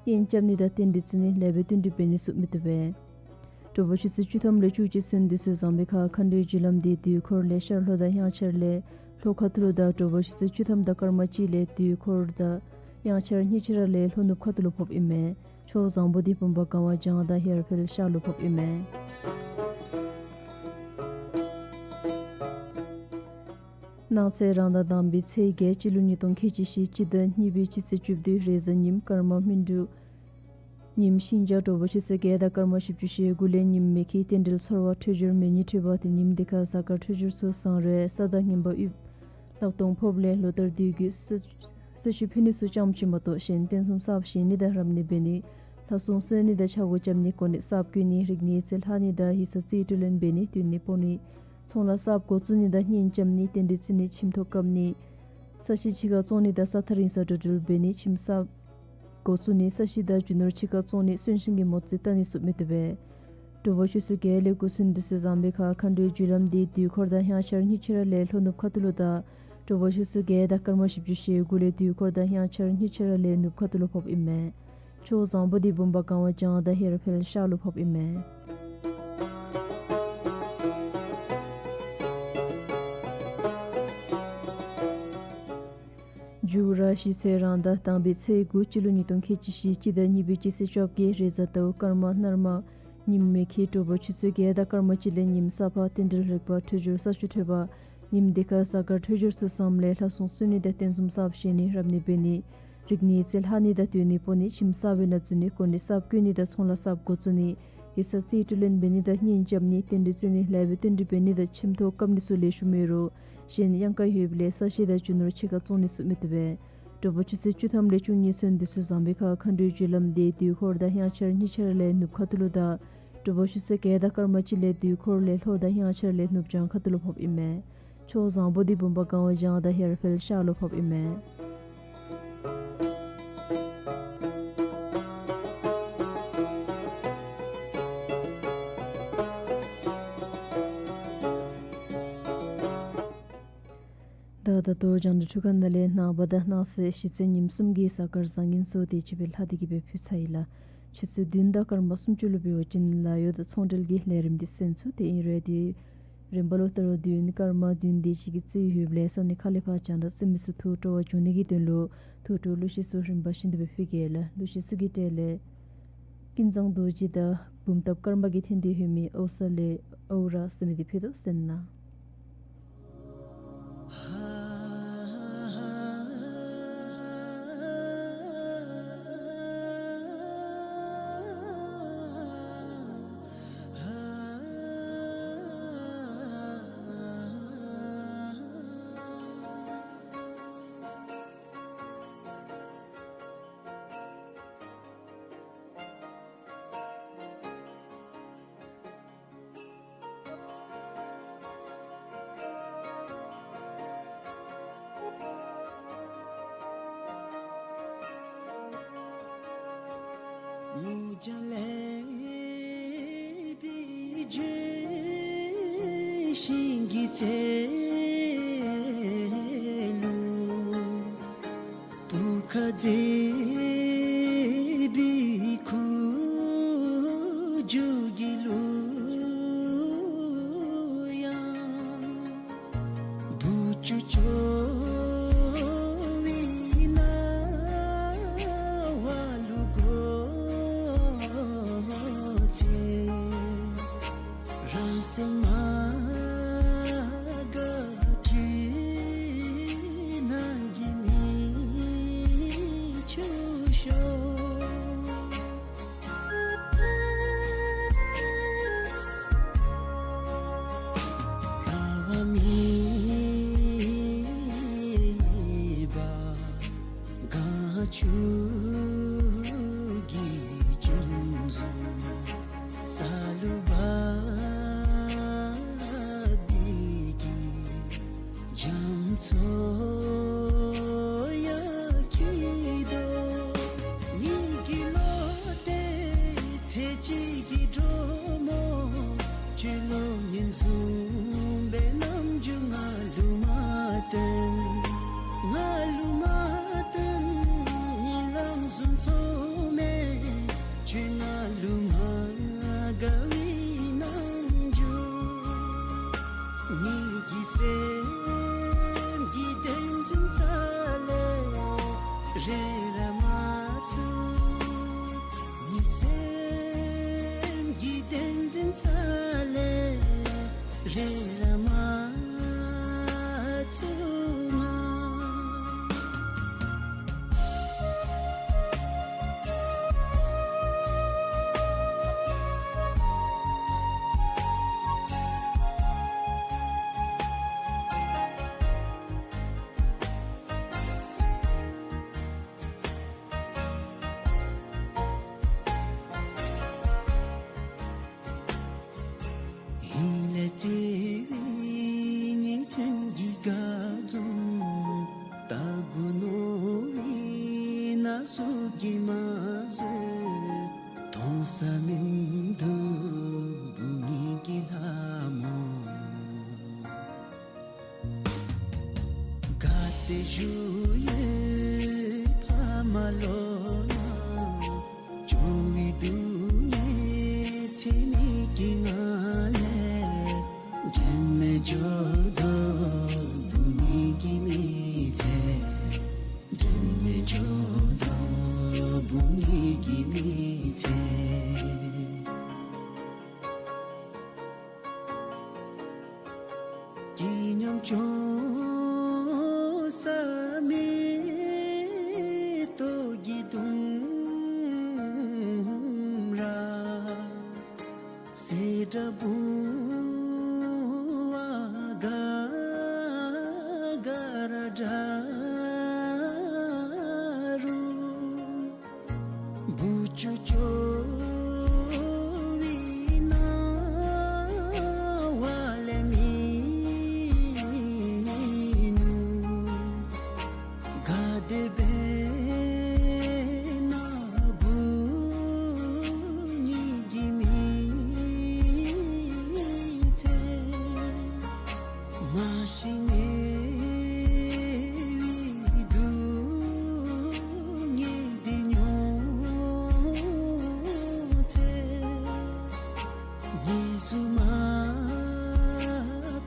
གཉེན་རྐྱབ་ནི་དང་རྟེན་འབྲེལ་བརྩི་ནི། ལེགས་པའི་བསྟུན་གྲོས་འབད་ནི་ཚུ་མི་བཏུབ་པས། དྲོ་པ་ཆུ་ཚོད་བཅུ་ཐམ་ལས་བཅུ་གཅིག་ཚུན་དུས་ཚོད་བཟང་པོའི་ཁར་མཁའ་འགྲོའི་རྒྱུ་ལམ་འདི་དུས་འཁོར་ལས་ཤར་ལྷོ་དང་དབྱངས་འཆར་ལས་ལྷོ་ཁ་ཐུག་ལུ་དང་དྲོ་པ་ཆུ་ཚོད་བཅུ་ཐམ་དང་སྐར་མ་གཅིག་ལས་དུས་འཁོར་དང་དབྱངས་འཆར་གཉིས་ཆ་ར་ལས་ལྷོ་ནུབ་ཁ་ཐུག་ལུ་ཕོགཔ་ཨིན་མས། ཕྱོགས་བཟང་པོ་འདི་བུམ་པ་སྒང་བ་བྱང་དང་ཧེར་འཕེལ་ཤར་ལུ་ཕོགཔ་ཨིན་མས། གནངས་ཚེ་རང་ཟླ་དང་པའི་ཚེས་བརྒྱད་སྤྱི་ལོ་ཉིས་སྟོང་ཁལ་གཅིག་བཞི་སྤྱི་ཟླ་གཉིས་པའི་སྤྱི་ཚེས་བཅུ་བདུན་རེས་གཟའ་ཉིམ་སྐར་མ་སྨིན་དྲུག། ཉིནམ་ཤིང་བྱ། དྲོ་པ་ཆུ་ཚོད་བརྒྱད་དང་སྐར་མ་བཞི་བཅུ་ཞེ་དགུ་ལས་ཉིནམ་མེ་ཁྱི་རྟེན་འབྲེལ་ཚོར་བ་འཕྲོད་སྦྱོར་མེ་ཉི་འཕྲོད་པ་དེ་ཉིནམ་འདི་ཁར་གཟའ་སྐར་འཕྲོད་སྦྱོར་ཚུ་བཟང་རུང་ས་དང་ངན་པ་དབུལ། ལྷག་མཐོང་ཕོགཔ་ལས་ལོ་ལྟར་དུས་རྒྱུན་གསོལ་མཆོད་ཕུལ་ནི་ཚུ་ཙམ་ཅིག་མ་གཏོགས་གཞན་རྟེན་གསུམ་གསརཔ་བཞེངས་ནི་དང་རབ་གནས་འབད་ནི། ལྷ་སྲུང་གསོལ་ནི་དང་ཕྱག་འགོ་རྐྱབ་ནི། གོ་གནས་གསརཔ་བསྐོ་ནི། རིག་གནས་རྩིས་ལྷག་ནི་དང་ཡིག་ཚང་རྩིས་སྤྲོད་ལེན་འབད་ནི། སྟོན་ནི་སྤོ་ནི། ཚོང་ལཱ་གསརཔ་འགོ་བཙུགས་ནི་དང་གཉེན་རྐྱབ་ནི། རྟེན་འབྲེལ་བརྩི་ནི། ཁྱིམ་ཐོག་བཀབ་ནི། ས་གཞི་ཕྱི་ཁར་བཙོང་ནི་དང་ས་ཐག་རིང་སར་འགྲོ་འགྲུལ་འབད་ནི། ཁྱིམ་གསརཔ་ འགོ་བཙུགས་ནི་ས་གཞི་དང་རྒྱུ་ནོར་ཕྱི་ཁར་བཙོང་ནི་གསོན་གཤིན་གྱི་མོ་རྩིས་བལྟ་ནི་ཚུ་མི་བཏུབ་པས། དྲོ་པ་ཆུ་ཚོད་བརྒྱད་ལས་འགོ་བཙུགས་ནི་དུས་ཚོད་བཟང་པའི་ཁར་མཁའ་འགྲོའི་རྒྱུ་ལམ་འདི་དུས་འཁོར་དང་དབྱངས་འཆར་གཉིས་ཆ་ར་ལས་ལྷོ་ནུབ་ཁ་ཐུག་ལུ་དང་། དྲོ་པ་ཆུ་ཚོད་བརྒྱད་དང་སྐར་མ་བཞི་བཅུ་ཞེ་དགུ་ལས་དུས་འཁོར་དང་དབྱངས་འཆར་གཉིས་ཆ་ར་ལས་ནུབ་ཁ་ཐུག་ལུ་ཕོགཔ་ཨིན་མས། ཕྱོགས་བཟང་པོ་འདི་བུམ་པ་གང་བ་བྱང་དང་ཧེ་ར་ཕེལ་ཤར་ལུ་ཕོགཔ་ཨིན་མས། མཇུག་ར་ཤི་ཚེས་རང་ཟླ་དང་པའི་ཚེས་དགུ་སྤྱི་ལོ་ཉིས་སྟོང་ཁལ་གཅིག་བཞི་སྤྱི་ཟླ་གཉིས་པའི་སྤྱི་ཚེས་བཅོ་བརྒྱད་རེས་གཟའ་ཟླཝ་སྐར་མ་ནར་མ། ཉིམ་མེ་ཁྱི། དྲོ་པ་ཆུ་ཚོད་བརྒྱད་དང་སྐར་མ་གཅིག་ལས་ཉིམ་ས་ཕག། རྟེན་འབྲེལ་རིག་པ་འཕྲོད་སྦྱོར་ས་ཆུ་འཕྲོད་པ། ཉིམ་འདི་ཁར་གཟའ་སྐར་འཕྲོད་སྦྱོར་ཚུ་བཟངམ་ལས་ལྷ་སྲུང་གསོལ་ནི་དང་རྟེན་འཛོམས་གསརཔ་བཞེངས་ནི་རབ་གནས་འབད་ནི། རིག་གནས་རྩལ་ལྷག་ནི་དང་སྡོད་གནས་སྤོ་ནི། ཁྱིམ་གསར་པའི་ནང་འཛུལ་ནི། གོ་གནས་གསརཔ་བསྐོ་ནི་དང་ཚོང་ལཱ་གསརཔ་འགོ་བཙུགས་ནི། ཡིག་ཚང་རྩིས་སྤྲོད་ལེན་འབད་ནི་དང་གཉེན་རྐྱབ་ནི། རྟེན་འབྲེལ་བརྩི་ནི། ལེགས་པའི་རྟེན་འབྲེལ་འབད་ནི་དང་ཆེམ་ཐོག་བཀབ་ནི་ཚུ་ལེགས་ཤོམ་ཡོད་རུང་གཞན་གཡང་ཀ་ཡོདཔ་ལས་ས་གཞི་དང་རྒྱུ་ནོར་ཕྱི་ཁར་བཙོང་ནི་ཚུ་མི་བཏུབ་པས། དྲོ་པ་ཆུ་ཚོད་བཅུ་ཐམ་ལས་བཅུ་གཉིས་ཚུན་དུས་ཚོད་བཟང་པའི་ཁར་མཁའ་འགྲོའི་རྒྱུ་ལམ་འདི་དུས་འཁོར་དང་དབྱངས་འཆར་གཉིས་ཆ་ར་ལས་ནུབ་ཁ་ཐུག་ལུ་དང་། དྲོ་པ་ཆུ་ཚོད་བརྒྱད་དང་སྐར་མ་གཅིག་ལས་དུས་འཁོར་ལས་ལྷོ་དང་དབྱངས་འཆར་ལས་ནུབ་བྱང་ཁ་ཐུག་ལུ་ཕོགཔ་ཨིན་མས། ཕྱོགས་བཟང་པོ་འདི་བུམ་པ་གང་བ་བྱང་དང་ཧེ་ར་ཕེལ་ཤར་ལུ་ཕོགཔ་ཨིན་མས། ད་ད་ལྟོ་རྒྱང་བསྒྲགས་འཕྲུལ་ཁང་ནང་ལས་ནངས་པ་དང་གནངས་ཚེ་གཞེས་ཚེས་ཉིནམ་གསུམ་གྱི་གཟའ་སྐར་བཟང་ངན་ཚུ་དེ་ཅིག་སྦེ་ལྷག་སྟེ་གི་སྦེ་ཕུལ་ཚར་ཡི་ལགས། ཆུ་ཚོད་བདུན་དང་སྐར་མ་སུམ་ཅུ་ལུ་འབད་བ་ཅིན་ལཱ་གཡོག་དང་ཚོང་འབྲེལ་གྱི་ལས་རིམ་འདི་གསན་ཚུགས། དེ་ཨིན་རུང་དེ་རིམ་པ་ལུ་ད་རུང་བདུན་སྐར་མ་བདུན་དེ་ཅིག་གི་རྩིས་ཡོདཔ་ལས་ས་གནས་ཁག་ལས་ཕར་རྒྱང་བསྒྲགས་གསན་མི་ཚུ་ཐུགས་སྤྲོ་བ་འབྱུང་ནི་གི་དོན་ལུ་ཐུགས་སྤྲོ་གླུ་གཞས་ཚུ་རིམ་པ་བཞིན་དུ་སྦེ་ཕུལ་གེ་ལགས། གླུ་གཞས་ཚུ་གི་གྲས་ལས་ཀུན་བཟང་རྡོ་རྗེ་དང་བུམ་ཐབས་ཀརྨ་གིས་འཐེན་ཏེ་ཡོད་མི་ཨོ་ས་ལེ་ཨོ་ར་ཟེར་མི་འདི་ཕུལ་དོ་གསན་གནང་། མུ་ཇ་ལེ་བི་ལྗོན་ཤིང་གི་རྩེ་ལུ་བུ་ཁ་མཛེས་པའི་ཁུ་བྱུག་གི་གླུ་དབྱངས། བུ་ཆུང་སྐྱོ་བའི་སྣང་བ་ལུ་དགོད་ཚེ། རང་སེམས་མ་དགའ་འཁྲུལ་སྣང་གི་མིག་ཆུ་ཤོར། རང་དབང་མེད་པར་གངས་ཆུ་གི་སྤྱན་ཟུར་ས་ལུ་བབས་ཏེ་གི་རྒྱ་མཚོ་ཡང་སྐྱིད་དོ། བཟོད་གཏོང་ས་མིན་འདུག་བུ་ངེ་གི་ལྷ་མོ། ག་ཏེ་བཞུགས་ཡོད་ཕ་མ་ལོ་ལ། འགྱོ་བའི་སྡུག་བསྔལ་ཚད་མེད་ཀྱི་ངང་ལས། འགྲན་མེད་འགྱོ་དོ་བུ་ངེ་གི་མི་ཚེ། འགྲན་མེད་འགྱོ་དོ་བུ་ངེ་གི་མི་ཚེ། སྐྱིད་ཉམས་སྐྱོང་ས་མེད་ཏོག་གི་ལྡུམ་ར། སེ་འདྲ་བུང་བ་ག་ག་ར་འདྲ་རུང་། བུ་ཆུང་སྐྱོ་བའི་སྣང་བ་ལས་མི་ནུབ། ག་དེ་སྦེ་ན་བུ་ངེ་གི་མི་ཚེ། མ་ཤི་ཉེ་བའི་སྡུག་བསྔལ་འདི་མྱོང་ཚེ། ངེ་སུ་མ་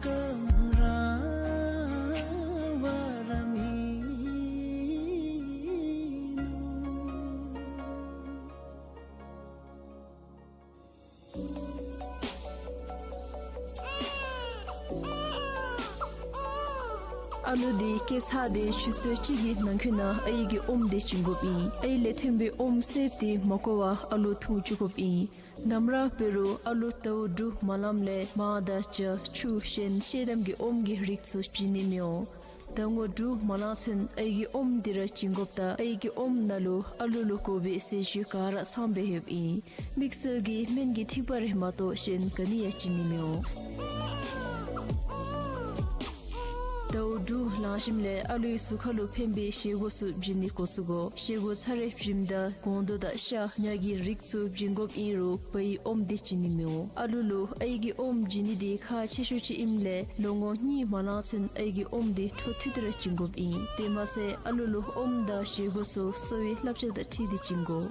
སྐམ་ར་བ་ར་མི་ནུབ། ཨ་ལུ་འདི་སྐྱེས་ཚར་ཏེ་ཆུ་ཚོད་གཅིག་གི་ནང་འཁོད་ནང་ཨའི་གི་ཨོམ་འདི་བྱིན་དགོཔ་ཨིན། ཨའི་ལས་ཐོན་པའི་ཨོམ་སེརཔོ་འདི་མ་གོ་བར་ཨ་ལུ་འཐུང་བཅུག་དགོཔ་ཨིན། ནམ་ར་འབད་རུང་ཨ་ལུ་དའུ་འབྲུག་མ་ལངམ་ལས་མར་དང་ཇ་ཆུ་གཞན་ཤེལ་དམ་གྱི་ཨོམ་གྱི་རིགས་ཚུ་བྱིན་ནི་མི་འོང་། ཟླ་ངོ་དྲུག་མ་ལང་ཚུན་ཨའི་གི་ཨོམ་འདི་ར་བྱིན་དགོཔ་ད་ཨའི་གི་ཨོམ་ནང་ལུ་ཨ་ལུ་ལུ་དགོ་པའི་ཟས་བཅུད་ག་ར་ཚངམ་སྦེ་ཡོདཔ་ཨིན། དམིགས་བསལ་གྱི་སྨན་གྱི་ཐིགས་པ་རེ་མ་གཏོགས་གཞན་ག་ནི་ཡང་བྱིན་ནི་མི་འོང་། དའུ་འབྲུག་ལང་ཞིནམ་ལས་ཨ་ལུའི་གཟུགས་ཁ་ལུ་ཕན་པའི་བཞེས་སྒོ་ཚུ་བྱིན་ནི་འགོ་བཙུགས་དགོ། བཞེས་སྒོ་ཚར་རེ་བྱིནམ་ད་སྒོང་རྡོག་དང་ཤ་ཉ་གི་རིགས་ཚུ་བྱིན་དགོཔ་ཨིན་རུང་བའི་ཨོམ་འདི་བྱིན་ནི་མི་འོང་། ཨ་ལུ་ལུ་ཨའི་གི་ཨོམ་བྱིན་ནི་འདི་ཁག་ཆེ་ཤོས་ཅིག་ཨིནམ་ལས་ལོ་ངོ་གཉིས་མ་ལང་ཚུན་ཨའི་གི་ཨོམ་འདི་འཕྲོ་མཐུད་དེ་ར་བྱིན་དགོཔ་ཨིན། དེ་མ་ཚད་ཨ་ལུ་ལུ་ཨོམ་དང་བཞེས་སྒོ་ཚུ་གསོ་བའི་བསླབ་བྱ་དང་འཁྲིལ་ཏེ་བྱིན་དགོ།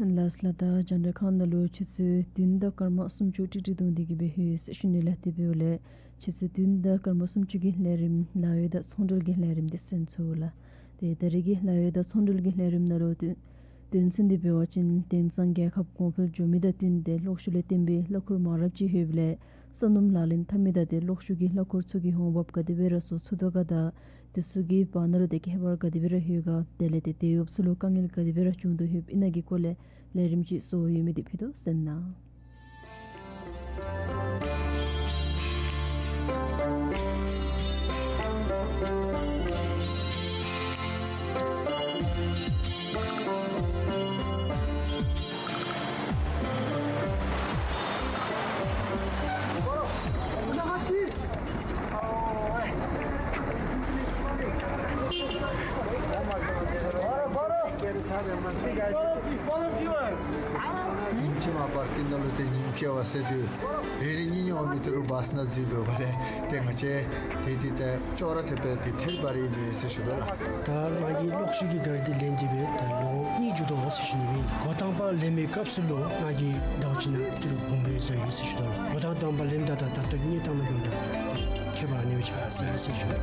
ལགས་ལགས། ད་རྒྱང་བསྒྲགས་ཁང་ནང་ལུ་ཆུ་ཚོད་བདུན་དང་སྐར་མ་སུམ་ཅུ་ཀྲིག་ཀྲི་འདུག་སྟེ་གི་སྦེ་ལྷོད་ཟེར་ཞུ་ནི་ལགས། དེ་འབདཝ་ལས་ཆུ་ཚོད་བདུན་དང་སྐར་མ་སུམ་ཅུ་གི་ལས་རིམ་ལཱ་གཡོག་དང་ཚོང་འབྲེལ་གྱི་ལས་རིམ་འདི་གསན་ཚུགས་ལགས། ཏེ་ད་རེས་ཀྱི་ལཱ་གཡོག་དང་ཚོང་འབྲེལ་གྱི་ལས་རིམ་ནང་ལུ་དོན་དོན་ཚན་འདི་འབད་བ་ཅིན་དེང་སང་རྒྱལ་ཁབ་གོང་འཕེལ་འགྱོ་མི་དང་བསྟུན་ཏེ་གློག་ཤུགས་ལས་བརྟེན་པའི་གླ་འཁོར་མང་རབས་ཅིག་ཡོདཔ་ལས་ས་སྣུམ་ལག་ལེན་འཐབ་མི་དང་ཏེ་གློག་ཤུགས་ཀྱི་གླ་འཁོར་ཚུ་གི་འོང་འབབ་ག་དེ་སྦེ་ར་བཟོ་ཚུགས་དོ་ག་དང་དེ་ཚུ་གི་བར་ན་ལུ་ཏེ་ཁྱད་པར་ག་དེ་སྦེ་ར་ཡོད་ག། དེ་ལས་ཏེ་དེད་གཡོགཔ་ཚུ་ལུ་དཀའ་ངལ་ག་དེ་སྦེ་ར་བྱུང་དོ་ཡོདཔ་ཨིན་ན་གི་སྐོར་ལས་ལས་རིམ་ཅིག་བཟོ་ཡོད་མི་འདི་ཕུལ་དོ་གསན་གནང་། ཉིནམ་གཅིག་མ་པར་ཀིན་ནང་ལུ་ཏེ་ཉིནམ་གཅིག་བ་ཟེར་དུས་རེ་རེ་གཉིས་གཉིས་འོང་མི་ཏེ་རུང་བཱས་ནང་འཛུལ་འབདཝ་ལས་ཏེ་ང་བཅས་ཏེ་ཏེ་ཏེ་ཅོག་ར་འཐདཔ་སྦེ་ཏེ་ཐད་རི་བ་རི་ཨིན་མས་ཟེར་ཞུ་དོ་ལགས། ད་ང་གིས་གློག་ཤུགས་ཀྱི་གཱ་རི་འདི་ལེན་ཏེ་སྦེ་ད་ལོ་གཉིས་འགྱོ་དོ་ཟེར་ཞུ་ནི་ཨིན། འགོ་དང་པ་ལེན་པའི་སྐབས་སུ་ལུ་ང་གིས་ཟླཝ་གཅིག་ནང་ཏི་རུ་འབུམ་སྦེ་བཟོ་ཡི་ཟེར་ཞུ་དོ་ལགས། འགོ་དང་དང་པ་ལེནམ་ད་དང་ད་ལྟོ་གནས་སྟངས་ལུ་འགྱོཝ་ད་ཁྱད་པར་ཨ་ནི་སྦེ་ཆགས་ཟེར་ཟེར་ཞུ།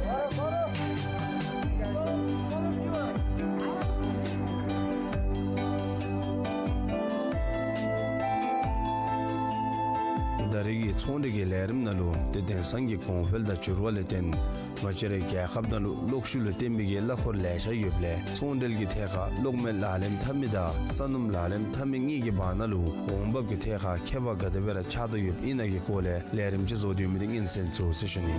ད་རེས་ཀྱི་ཚོང་འབྲེལ་གྱི་ལས་རིམ་ནང་ལུ་ཏེ་དེང་སང་གི་གོང་འཕེལ་དང་འགྱུར་བ་ལས་བརྟེན་ང་བཅས་རའི་རྒྱལ་ཁབ་ནང་ལུ་གློག་ཤུགས་ལུ་བརྟེན་པའི་གི་གླ་འཁོར་ལེ་ཤ་ཡོདཔ་ལས་ཚོང་འབྲེལ་གྱི་ཐད་ཁར་གློག་མེ་ལག་ལེན་འཐབ་མི་དང་ས་སྣུམ་ལག་ལེན་འཐབ་མི་གཉིས་ཀྱི་བར་ན་ལུ་འོང་འབབ་ཀྱི་ཐད་ཁར་ཁྱད་པར་ག་དེ་སྦེ་ར་ཆགས་དོ་ཡོདཔ་ཨིན་ན་གི་སྐོར་ལས་ལས་རིམ་ཅིག་བཟོ་སྟེ་ཡོད་མི་འདི་སྙན་གསན་ཚུགས་ཟེར་ཞུ་ནི།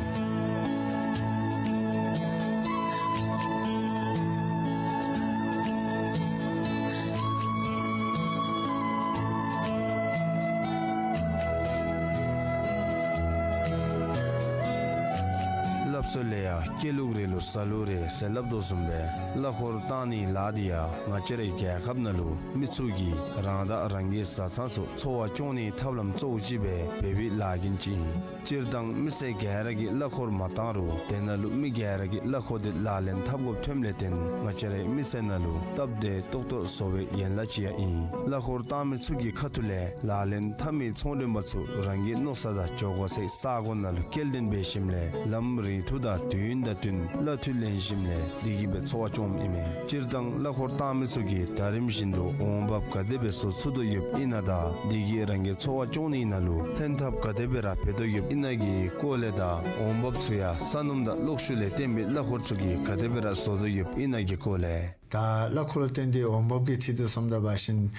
སོ་ལས་ཡང་སྐྱེ་ལུགས་རེ་ལུ་ཟ་ལུགས་རེ་ཟེར་སླབ་དོ་བཟུམ་སྦེ་གླ་འཁོར་བཏང་ནི་ལཱ་འདི་ཡང་ང་བཅས་རའི་རྒྱལ་ཁབ་ནང་ལུ་མི་ཚུ་གིས་རང་དང་རང་གི་བཟའ་ཚང་ཚུ་འཚོ་བ་སྐྱོང་ནིའི་ཐབས་ལམ་གཙོ་བོ་ཅིག་སྦེ་འབད་བའི་ལཱ་གིན་ཅིག་ཨིན། སྤྱིར་བཏང་མི་སེར་ག་ར་གིས་གླ་འཁོར་མ་བཏང་རུང་དེ་ནང་ལུ་མི་ག་ར་གིས་གླ་འཁོར་འདི་ལག་ལེན་འཐབ་དགོཔ་ཐོནམ་ལས་བརྟེན་ང་བཅས་རའི་མི་སེར་ནང་ལུ་སྟབས་བདེ་ཏོག་ཏོ་བཟོ་བའི་ཡན་ལག་ཅིག་ཡང་ཨིན། གླ་འཁོར་བཏང་མི་ཚུ་གི་ཁ་ཐུག་ལས་ལག་ལེན་འཐབ་མི་ཚོང་མགྲོན་པ་ཚུ་རང་གི་མནོ་ས་དང་འགྱོ་དགོ་སའི་ས་གོ་ནང་ལུ་སྐྱེལ་འདྲེན་འབད་ཞིནམ་ལས་ལམ་རིང་ཐུང་དང་དུས་ཡུན་དང་བསྟུན་གླ་འཐུས་ལེན་ཞིནམ་ལས་དེ་གིས་སྦེ་འཚོ་བ་སྐྱོངམ་ཨིན་མས། སྤྱིར་བཏང་གླ་འཁོར་བཏང་མི་ཚུ་གིས་ད་རིམ་བཞིན་དུ་འོང་འབབ་ག་དེ་སྦེ་བཟོ་ཚུགས་དོ་ཡོདཔ་ཨིན་ན་དང་དེ་གིས་རང་གི་འཚོ་བ་སྐྱོང་ནི་ནང་ལུ་ལྷན་ཐབས་ག་དེ་སྦེ་ར་འབད་དོ་ཡོདཔ་ཨིན་ན་གི་སྐོར་ལས་དང་འོང་འབབ་ཚུ་ཡང་ས་སྣུམ་དང་གློག་ཤུགས་ལས་བརྟེན་པའི་གླ་འཁོར་ཚུ་གིས་ག་དེ་སྦེ་ར་བཟོ་དོ་ཡོདཔ་ཨིན་ན་གི་སྐོར་ལས། ད་གླ་འཁོར་ལུ་བརྟེན་ཏེ་འོང་འབབ་ཀྱི་ཐད་དུ་སོངམ་ད་འབད་བ་ཅིན་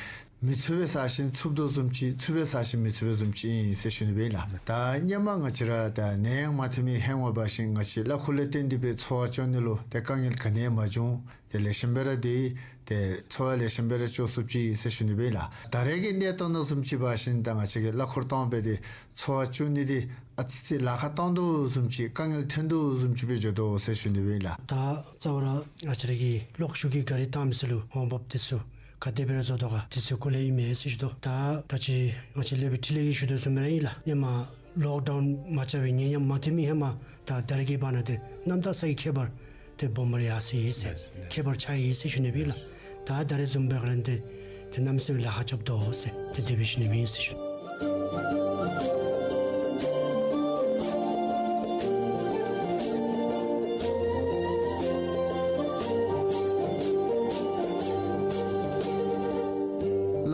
མི་ཚུགས་པས་ཟེར་བ་ཅིན་ཚུགས་དོ་བཟུམ་ཅིག་ཚུགས་པས་ཟེར་བ་ཅིན་མི་ཚུགས་པས་བཟུམ་ཅིག་ཨིན་ཟེར་ཞུ་ནི་སྦེ་ཨིན་ལགས། ད་ཧེ་མ་ང་བཅས་ར་ད་ནད་ཡམས་མ་ཐོན་མི་ཧེ་མ་འབད་བ་ཅིན་ང་བཅས་གླ་འཁོར་ལུ་བརྟེན་ཏེ་སྦེ་འཚོ་བ་སྐྱོང་ནི་ལུ་ཏེ་དཀའ་ངལ་ག་ནི་ཡང་མ་བྱུང་། ཏེ་ལེགས་ཤོམ་སྦེ་ར་སྡོད། ཏེ་འཚོ་བ་ལེགས་ཤོམ་སྦེ་ར་སྐྱོང་ཚུགསཔ་ཅིག་ཨིན་ཟེར་ཞུ་ནི་སྦེ་ཨིན་ལགས། ད་རེས་ཀྱི་གནས་སྟངས་ནང་བཟུམ་ཅིག་འབད་བ་ཅིན་ད་ང་བཅས་ཀྱིས་གླ་འཁོར་བཏང་སྦེ་ཏེ་འཚོ་བ་སྐྱོང་ནི་འདི་ཨ་ཙི་ཅིག་ལཱ་ཁག་བཏང་དོ་བཟུམ་ཅིག་དཀའ་ངལ་ཐོན་དོ་བཟུམ་ཅིག་སྦེ་འགྱོ་དོ་ཟེར་ཞུ་ནི་སྦེ་ཨིན་ལགས། ད་རྩ་བ་ར་ང་བཅས་ར་གི་གློག་ཤུགས་ཀྱི་གཱ་རི་བཏང་མི་ཚུ་ལུ་འོང་འབབ་འདི་ཚུ་ག་དེ་སྦེ་ར་བཟོ་དོ་ག་འདི་ཚུ་སྐོར་ལས་ཨིན་མས་ཟེར་ཞུ་དོ། ད་ད་ཅི་ང་བཅས་ལས་བྱེདཔ་འཕྲིན་ལས་ཀྱིས་ཞུ་དོ་བཟུམ་སྦེ་ར་ཨིན་ལགས། ཧེ་མ་ལོག་ཌའུན་མ་རྐྱབ་པའི་ནད་ཡམས་མ་ཐོན་མི་ཧེ་མ་ད་ད་རེས་ཀྱི་བར་ན་ཏེ་གནམ་མེད་ས་མེད་ཁྱད་པར་ཏེ་སྦོམ་ར་ཡར་སོ་ཡི་ཟེར། ལགས་ལགས། ཁྱད་པར་ཆགས་ཡི་ཟེར་ཞུ་ནི་སྦེ་ཨིན་ལགས། ད་ད་རེས་བཟུམ་སྦེ་ག་ར་ཏེ་ཏེ་གནམ་མེད་ས་མེད་ལཱ་ཁག་རྐྱབ་དོ་ཟེར་ཏེ་དེ་སྦེ་ཞུ་ནི་སྦེ་ཨིན་ཟེར་ཞུ།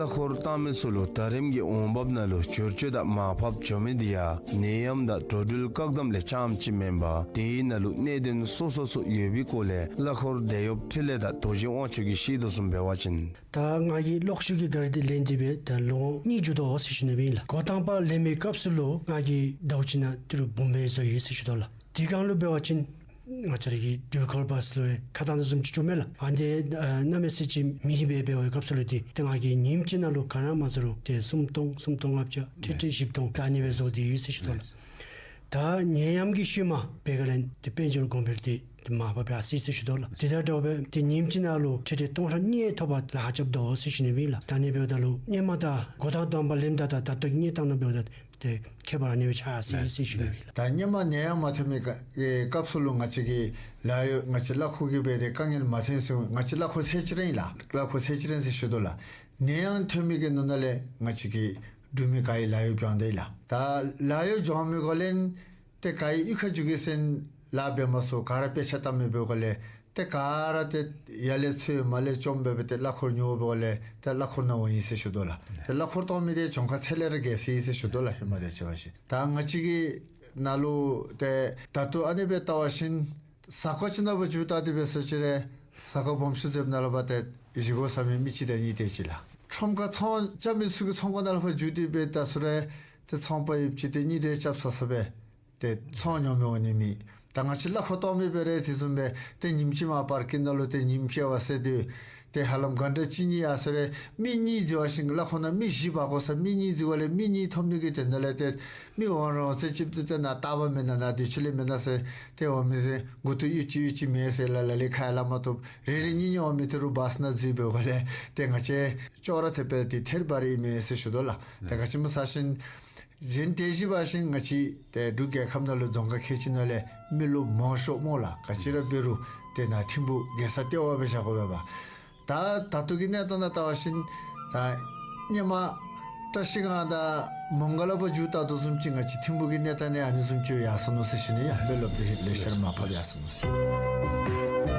གླ་འཁོར་བཏང་མི་ཚུ་ལུ་ད་རིམ་གྱི་འོང་འབབ་ནང་ལུ་བསྒྱུར་བཅོས་དང་མར་ཕབ་འགྱོ་མི་འདི་ཡང་ནད་ཡམས་དང་འགྲོ་འགྲུལ་བཀག་དམ་ལས་རྐྱངམ་ཅིག་མེན་པར་དེའི་ནང་ལུ་གནད་དོན་སོ་སོ་ཚུ་ཡོད་པའི་སྐོར་ལས་གླ་འཁོར་འདེད་གཡོགཔ་འཕྲིན་ལས་དང་རྡོ་རྗེ་དབང་ཕྱུག་གིས་བཤད་དོ་བཟུམ་འབད་བ་ཅིན། ད་ང་གིས་གློག་ཤུགས་ཀྱི་གཱ་རི་འདི་ལེན་ཏེ་སྦེ་ད་ལོ་ངོ་གཉིས་འགྱོ་དོ་ཟེར་ཞུ་ནི་སྦེ་ཨིན་ལགས། འགོ་དང་པ་ལེན་མི་སྐབས་སུ་ལུ་ང་གིས་ཟླཝ་གཅིག་ནང་ཏི་རུ་འབུམ་སྦེ་བཟོ་ཡི་ཟེར་ཞུ་དོ་ལགས། དེ་སྒང་ལུ་འབད་བ་ཅིན་ང་བཅས་ར་གི་དུས་འཁོར་བཱས་ལུ་ཡང་ཁ་གཏང་དོ་བཟུམ་ཅིག་བྱུངམ་མས་ལགས། ཨ་ནི་ཨ་གནམ་མེད་ས་མེད་ཅིག་མེ་ཧིང་སྦེ་འབད་བའི་སྐབས་སུ་ལུ་ཏེ་ཏེ་ང་གིས་ཉིནམ་གཅིག་ནང་ལུ་ག་ནི་མ་བཟོ་རུང་ཏེ་སུམ་སྟོང་སུམ་སྟོང་ལྔ་བརྒྱ་ཁྲི་ཁྲི་བཞི་སྟོང་ད་ཨ་ནི་སྦེ་བཟོ་སྟེ་ཡོད་ཟེར་ཞུ་དོ་ལགས། ད་ནད་ཡམས་ཀྱི་ཤུལ་མ་འབད་ག་ལས་ཏེ་དཔལ་འབྱོར་གོང་འཕེལ་འདི་ཏེ་མར་ཕབ་ཡར་སོ་ཡི་ཟེར་ཞུ་དོ་ལགས། དེ་དང་འདྲཝ་སྦེ་ཏེ་ཉིནམ་གཅིག་ནང་ལུ་ཁྲི་ཁྲི་སྟོང་ཕྲག་གཉིས་ཐོབ་པར་ལཱ་ཁག་རྐྱབ་དོ་ཟེར་ཞུ་ནི་སྦེ་ཨིན་ལགས། ད་ཨ་ནི་འབདཝ་ད་ལུ་ཧེ་མ་ད་འགོ་དང་དང་པ་ལེནམ་ད་དང་ད་ལྟོ་གི་གནས་སྟངས་ནང་འབདཝ་ད་ཏེ་ཁྱད་པར་ཨ་ནི་སྦེ་ཆགས་སོ་ཡི་ཟེར་ཞུ་ནི་སྦེ་ཨིན་ལགས། ད་ཧེ་མ་ནད་ཡམས་མ་ཐོན་མི་སྐབས་སུ་ལུ་ང་བཅས་ཀྱི་ལཱ་གཡོག་ང་བཅས་གླ་འཁོར་གྱི་སྦེ་ཏེ་དཀའ་ངལ་མ་ཐོན་ཟེར་ང་བཅས་གླ་འཁོར་ཚད་ཅིག་ར་ཨིན་ལགས། གླ་འཁོར་ཚད་ཅིག་ར་ཨིན་ཟེར་ཞུ་དོ་ལགས། ནད་ཡམས་ཐོན་མི་གི་ནང་ན་ལས་ང་བཅས་ཀྱི་འབྲུག་མི་ག་ཡི་ལཱ་གཡོག་བྱོན་ཏེ་ལགས། ད་ལཱ་གཡོག་བྱོན་མི་གུ་ལས་ཏེ་ག་ཡི་གཡུས་ཁར་འགྱོ་གེ་ཟེར་ལཱ་འབད་མ་ཚུགས། ག་ར་དཔེ་ཆ་བལྟ་མི་འབདཝ་གུ་ལས་ཏེ་ག་ར་ཏེ་ཡར་ལས་འཚོལ་མར་ལས་བཅོམ་འབད་སྦེ་ཏེ་གླ་འཁོར་ཉོ་འབདཝ་གུ་ལས་ཏེ་གླ་འཁོར་ནང་འོང་ཡི་ཟེར་ཞུ་དོ་ལགས། ཏེ་གླ་འཁོར་གཏང་མི་འདི་གྱངས་ཁ་ཚད་ལས་ར་བརྒལ་སོ་ཡི་ཟེར་ཞུ་དོ་ལགས། ཧེ་མ་དང་ཕྱད་པ་ཅིན་ད་ང་བཅས་ཀྱི་ནང་ལུ་ཏེ་ད་ལྟོ་ཨ་ནི་སྦེ་བལྟ་བ་ཅིན་ས་གོ་ཅིག་ནང་འབད་འགྱོ་བལྟ་སྟེ་འབད་སོང་ཅི་རུང་ས་གོ་སྦོམ་ཤོས་ཅིག་ནང་ལུ་འབད་ཏེ་བཞེས་སྒོ་བཟའ་མི་མི་གཅིག་དང་གཉིས་དེ་ཅིག་ལགས། ཁྲོམ་ཁར་ཚོང་རྐྱབ་མི་ཚུ་གི་ཚོང་ཁང་ནང་ལུ་འབད་འགྱོ་སྟེ་འབད་བལྟ་སོང་རུང་ཏེ་ཚོང་པ་ཡོདཔ་ཅིག་དེ་གཉིས་དེ་རྐྱབ་ས་ས་སྦེ་ཏེ་ཚོང་ཉོ་མི་འོང་ནི་མེད། ད་ང་བཅས་གླ་འཁོར་གཏང་མི་འབད་རུང་དེ་བཟུམ་སྦེ་ཏེ་ཉིནམ་གཅིག་མར་པར་ཀིང་ནང་ལུ་ཏེ་ཉིནམ་གཅིག་བར་ཟེར་ཏེ་ཏེ་ཧ་ལམ་གྷན་ཊ་གཅིག་གཉིས་ཡར་སོང་རུང་མི་གཉིས་འཛུལ་བ་ཅིན་གླ་འཁོར་ནང་མི་བཞི་འབག་དགོ་ས་མི་གཉིས་འཛུལ་བ་ལས་མི་གཉིས་ཐོབ་ནི་གི་དོན་དག་ལས་ཏེ་མི་འོང་རུང་ཚེ་གཅིག་ཏུ་ཏེ་ནཱ་རྟ་པ་མེན་ན་ནཱ་དུས་ཆེན་ལས་མེན་ན་ཟེར་ཏེ་འོང་མི་ཟེར་མགུ་ཏོ་གཡུག་ཅི་གཡུག་ཅི་མེད་ཟེར་ལ་ལ་ལས་ཁ་ཡང་སླབ་མ་བཏུབ། རེ་རེ་གཉིས་གཉིས་འོང་མི་དེ་རུང་བཱས་ནང་འཛུལ་འབདཝ་གུ་ལས་ཏེ་ང་བཅས་ཅོག་ར་འཐདཔ་སྦེ་ཏེ་ཐད་རི་བ་རི་ཨིན་མས་ཟེར་ཞུ་དོ་ལགས། ཏེ་ག་ཅི་སྨོ་ཟེར་བ་ཅིན་གཞན་དེ་བཞིན་འབད་བ་ཅིན་ང་བཅས་ཏེ་འབྲུག་རྒྱལ་ཁབ་ནང་ལུ་རྫོང་ཁག་ཁལ་གཅིག་ནང་ལས་མི་ལོ་མང་ཤོས་སྨོ་ལགས། ག་ཅི་ར་འབད་རུང་ཏེ་ནཱ་ཐིམ་ཕུག་རྒྱལ་ས་ལྟེ་བ་སྦེ་བཞག་དགོ་པས་པ། ད་ད་ལྟོ་གི་གནས་སྟངས་ནང་བལྟ་བ་ཅིན་ད་ཧེ་མ་བཀྲ་ཤིས་སྒང་དང་མོང་སྒར་ལུ་འབད་འགྱོ་བལྟ་དོ་བཟུམ་ཅིག་ང་བཅས་ཐིམ་ཕུག་གི་གནས་སྟངས་ནི་ཨ་ནི་བཟུམ་ཅིག་ཡར་སོ་ནུག་ཟེར་ཞུ་ནི། ཡ་འབད་ལོག་སྟེ་ལེ་ཤ་ར་མར་ཕབ་ཡར་སོ་ནུག་ཟེར།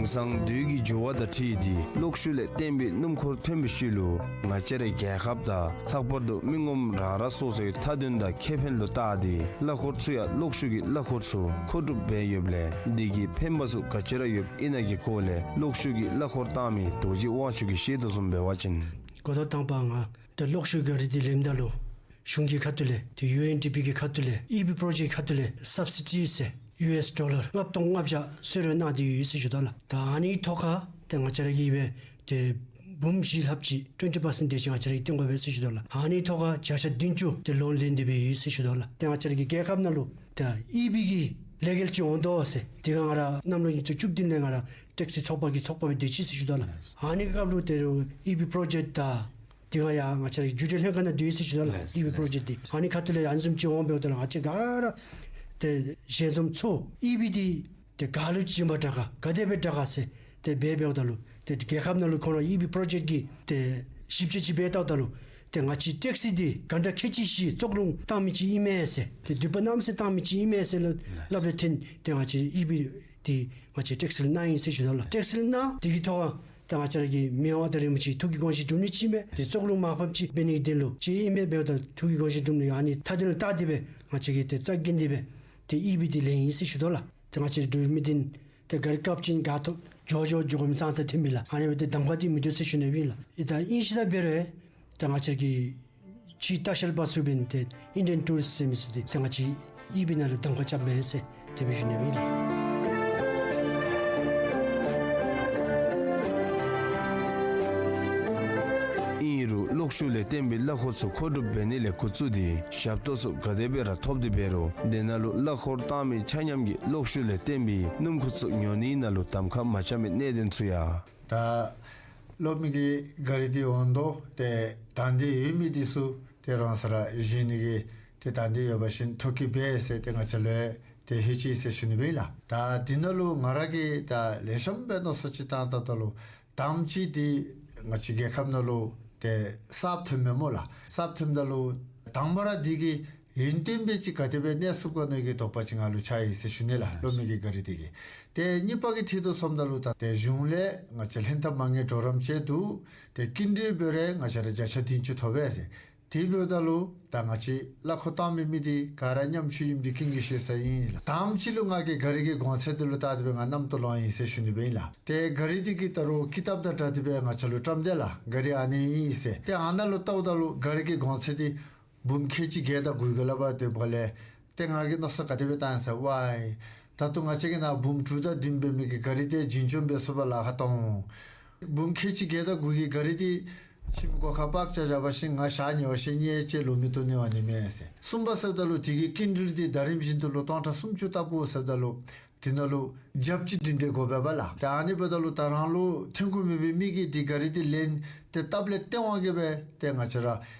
དེང་སང་དུས་ཀྱི་འགྱུར་བ་དང་འཁྲིལ་ཏེ་གློག་ཤུགས་ལས་བརྟེན་པའི་སྣུམ་འཁོར་ཐོན་པའི་ཤུལ་ལུ་ང་བཅས་རའི་རྒྱལ་ཁབ་དང་ལྷག་པར་དུ་མི་ངོམ་རང་རང་སོ་སོའི་མཐའ་དོན་དང་ཁེ་ཕན་ལུ་བལྟ་སྟེ་གླ་འཁོར་ཚུ་ཡང་གློག་ཤུགས་ཀྱི་གླ་འཁོར་ཚུ་མཁོ་སྒྲུབ་འབད་ཡོདཔ་ལས་དེ་གི་ཕན་པ་ཚུ་ག་ཅི་ར་ཡོདཔ་ཨིན་ན་གི་སྐོར་ལས་གློག་ཤུགས་ཀྱི་གླ་འཁོར་བཏང་མི་རྡོ་རྗེ་དབང་ཕྱུག་གིས་བཤད་དོ་བཟུམ་འབད་བ་ཅིན། འགོ་ཐོག་དང་པ་ང་ཏེ་གློག་ཤུགས་གཱ་རི་འདི་ལེནམ་ད་ལུ་གཞུང་གི་ཁ་ཐུག་ལས་ཏེ་ཡུ་ཨེན་ཌི་པི་གི་ཁ་ཐུག་ལས་ཨི་བི་པྲོ་ཇེཀཊ་ཁ་ཐུག་ལས་སབ་སི་ཌི་ཟེར་ ཡུ་ཨེསི་ཌོ་ལར་ལྔ་སྟོང་ལྔ་བརྒྱ་གསོལ་རས་གནང་སྟེ་ཡོད་ཟེར་ཞུ་དོ་ལགས། ད་ཨ་ནི་ཐོག་ཁར་ཏེ་ང་བཅས་ར་གིས་སྦེ་ཏེ་འབུམ་བཞི་ལྷགཔ་ཅིག་ཊུ་ཝེན་ཊི་པར་སེནཊ་དེ་ཅིག་ང་བཅས་ར་གིས་བཏོན་དགོ་པས་ཟེར་ཞུ་དོ་ལགས། ཨ་ནི་ཐོག་ཁར་བརྒྱ་ཆ་བདུན་ཅུ་ཏེ་ལོན་ལེན་ཏེ་སྦེ་ཡོད་ཟེར་ཞུ་དོ་ལགས། ཏེ་ང་བཅས་ར་གི་རྒྱལ་ཁབ་ནང་ལུ་ཏེ་ཨི་བི་གི་ལེ་གལ་ཅིག་འོང་དོ་ཟེར། དེ་སྒང་ང་ར་གནམ་ལོ་ཉིས་སྟོང་བཅུ་བདུན་ལས་ང་ར་ཊེག་སི་ཚོགས་པ་གི་ཚོགས་པ་སྦེ་སྡོད་ཅི་ཟེར་ཞུ་དོ་ལགས། ཨ་ནི་སྐབས་ལུ་ཏེ་རུང་ཨི་བི་པྲོ་ཇེཀཊ་དང་དེ་སྒང་ཡང་ང་བཅས་ར་རྒྱུན་ལས་ལྷན་ཁག་ནང་སྡོད་ཡི་ཟེར་ཞུ་དོ་ལགས། ལགས། ཨི་བི་པྲོ་ཇེཀཊ་འདི་ཨ་ནི་ཁ་ཐུག་ལས་ཡར་འཛོམས་ཅིག་འོང་འབདཝ་ད་ལུ་ང་བཅས་ག་ར་ཏེ་ཞལ་འཛོམས་ཚུ་ཨི་བི་འདི་ཏེ་ག་ལུ་བྱིན་པར་དྲག་ག་ག་དེ་སྦེ་དྲག་ག་ཟེར་ཏེ་འབད་འབདཝ་ད་ལུ་ཏེ་རྒྱལ་ཁབ་ནང་ལུ་ཁོང་ར་ཨི་བི་པྲོ་ཇེཀཊ་ཀྱི་ཏེ་ཞིབ་དཔྱད་ཅིག་འབད་བལྟཝ་ད་ལུ་ཏེ་ང་བཅས་ཊེག་སི་འདི་ག་འདྲ་ཁལ་གཅིག་བཞི་བཙོག་རླུང་བཏང་མི་ཅིག་ཨིན་མས་ཟེར། ཏེ་དུད་པ་གནམ་མེད་ས་མེད་བཏང་མི་ཅིག་ཨིན་མས་ཟེར་སླབ་སླབ་ལས་བརྟེན་ཏེ་ང་བཅས་ཨི་བི་འདི་ང་བཅས་ཊེག་སི་ལུ་གནང་ཡི་ཟེར་ཞུ་དོ་ལགས། ཊེག་སི་ལུ་གནང་དེ་གི་ཐོག་ཁར་ད་ང་བཅས་ར་གི་མི་དབང་མངའ་བདག་རིན་པོ་ཆེ་ཐུགས་ཀྱི་དགོངས་བཞེད་སྒྲུབ་ནི་ཅིག་ཨིན་པས། ཏེ་བཙོག་རླུང་མར་ཕབ་ཅིག་འབད་ནི་གི་དོན་ལུ་ཅིག་ཨིན་པས། འབདཝ་ད་ཐུགས་ཀྱི་དགོངས་བཞེད་སྒྲུབ་ནི་ཨ་ནི་མཐའ་དོན་ལུ་བལྟ་སྟེ་སྦེ་ང་བཅས་ཀྱིས་ཏེ་རྩ་འགེངས་ཏེ་སྦེ་ཏེ་ཨི་བི་འདི་ལེན་ཡི་ཟེར་ཞུ་དོ་ལགས། ཏེ་ང་བཅས་འབྲུག་མི་འདི་ཏེ་ག་ར་སྐབས་ཅིག་ག་ཐོབ་འགྱོ་འགྱོ་འགྱོ་དགོ་མི་ཙང་ཙ་ཐོན་མས་ལགས། ཨ་ནི་སྦེ་ཏེ་གདམ་ཁ་འདི་མིན་འདུག་ཟེར་ཞུ་ནི་ཨིན་ལགས། ཨིན་ད་ཨིན་ཅི་ད་འབད་རུང་ཏེ་ང་བཅས་ཀྱིས་ཕྱི་ལྟ་བཤལ་པ་ཚུ་འབདན་ཏེ་ཨིན་ཌི་ཡན་ཊུ་རིསཊ་ཟེར་མི་ཚུ་འདི་ཏེ་ང་བཅས་ཨི་བི་ནང་ལུ་གདམ་ཁ་རྐྱབ་མས་ཟེར་དེ་སྦེ་ཞུ་ནི་ཨིན་ལགས། ཨིན་རུང་གློག་ཤུགས་ལས་བརྟེན་པའི་གླ་འཁོར་ཚུ་མཁོ་སྒྲུབ་འབད་ནི་ལས་འགོ་བཙུགས་ཏེ་ཞབས་ཏོག་ཚུ་ག་དེ་སྦེ་ར་ཐོབ་སྟེ་འབད་རུང་དེ་ནང་ལུ་གླ་འཁོར་བཏང་མི་ཆ་མཉམ་གྱིས་གློག་ཤུགས་ལས་བརྟེན་པའི་སྣུམ་འཁོར་ཚུ་ཉོ་ནི་ནང་ལུ་གདམ་ཁ་མ་རྐྱབ་མི་གནད་དོན་ཚུ་ཡང་ད་གློག་མེ་གི་གཱ་རི་འདི་འོང་དོ། ཏེ་དང་འདོད་ཡོད་མི་འདི་ཚུ་ཏེ་རང་སོ་ར་བཞེས་ནི་གི་ཏེ་དང་འདོད་ཡོད་པ་ཅིན་ཐོ་བཀོད་འབད་ཟེར་ཏེ་ང་བཅས་ལུ་ཏེ་ལྷོད་ཅི་ཟེར་ཞུ་ནི་ཨིན་ལགས། ད་འདི་ནང་ལུ་ང་ར་གིས་ད་ལེགས་ཤོམ་སྦེ་མནོ་བསམ་ཅིག་བཏང་བལྟཝ་ད་ལུ་དང་པ་ཅིག་འདི་ང་བཅས་རྒྱལ་ཁབ་ནང་ལུ་ཏེ་གསརཔ་ཐོནམ་མས་སྨོ་ལགས། གསརཔ་ཐོནམ་ད་ལུ་དང་པ་ར་འདི་གི་ཡུན་བརྟན་སྦེ་ཅིག་ག་དེ་སྦེ་གནས་ཚུགས་ག་ནི་གི་དོགས་པ་ཅིག་ང་ལུ་ཆགས་ཡི་ཟེར་ཞུ་ནི་ལགས། གློག་མེ་གི་གཱ་རི་འདི་གིས། ཏེ་གཉིས་པ་གི་ཐད་དུ་སོངམ་ད་ལུ་ད་ཏེ་གཞུང་ལས་ང་བཅས་ལྷན་ཐབས་མ་དངུལ་གྲོགས་རམ་ཅིག་འདུག། ཏེ་སྐྱིན་འགྲུལ་འབད་རུང་ང་བཅས་ར་བརྒྱ་ཆ་བདུན་ཅུ་ཐོབ་པས་ཟེར། དེ་འབདཝ་ད་ལུ་ད་ང་བཅས་གླ་འཁོར་བཏང་མི་མི་འདི་ག་ར་ཉམ་ཆུང་ཨིནམ་འདི་ཀུན་གྱིས་ཤེས་ས་ཨིན་ལགས། དང་པ་ཅིག་ལུ་ང་གིས་གཱ་རི་གི་གོང་ཚད་འདི་ལུ་བལྟ་སྟེ་སྦེ་ང་རྣམ་རྟོག་ལང་ཡི་ཟེར་ཞུ་ནི་སྦེ་ཨིན་ལགས། ཏེ་གཱ་རི་འདི་གིས་ད་རུང་ཀི་དེབ་དང་སྦྲགས་ཏེ་སྦེ་ང་བཅས་ལུ་བཀྲམ་སྟེ་ལགས། གཱ་རི་ཨ་ནི་ཨིན་ཟེར། ཏེ་ཨ་ནཱ་ལུ་བལྟཝ་ད་ལུ་གཱ་རི་གི་གོང་ཚད་འདི་འབུམ་ཁལ་གཅིག་བརྒྱད་དང་དགུ་གི་ལག་པར་སྡོདཔ་ལས་ཏེ་ང་གིས་མནོ་བསམ་ག་དེ་སྦེ་བཏང་ཡི་ཟེར་བ་ཡི། ད་ལྟོ་ང་བཅས་ཀྱི་ནང་འབུམ་དྲུག་དང་བདུན་འབད་མི་གི་གཱ་རི་འདི་འཛིན་སྐྱོང་འབད་ཚུགས་པར་ལཱ་ཁག་འཐོན། འབུམ་ཁལ་གཅིག་བརྒྱད་དང་དགུ་གི་གཱ་རི་འདི་ཁྱིམ་སྒོ་ཁར་པཱརཀ་རྐྱབ་བཞག་པ་ཅིན་ང་ཞག་གཉིས་པ་ཅིན་གཉེར་ཅིག་ལོག་མི་བཏུབ་ནི་འོང་ནི་མས་ཟེར། གསུམ་པ་ཟེརཝ་ད་ལུ་དེ་གི་སྐྱིན་འགྲུལ་འདི་ཟླ་རིམ་བཞིན་དུ་ལུ་སྟོང་ཕྲག་སུམ་ཅུ་ལྟ་བུ་ཟེརཝ་ད་ལུ་དེ་ནང་ལུ་རྒྱབ་ཅིག་སྒྲིང་སྒྲི་དགོ་པས་པ་ལགས། ཏེ་ཨ་ནི་འབདཝ་ད་ལུ་ད་རང་ལུ་ཐོན་ཁུངས་མེད་པའི་མི་གིས་འདི་གཱ་རི་འདི་ལེན་ཏེ་བཏབ་ལས་བརྟེན་འོང་གི་སྦེ་ཏེ་ང་བཅས་ར་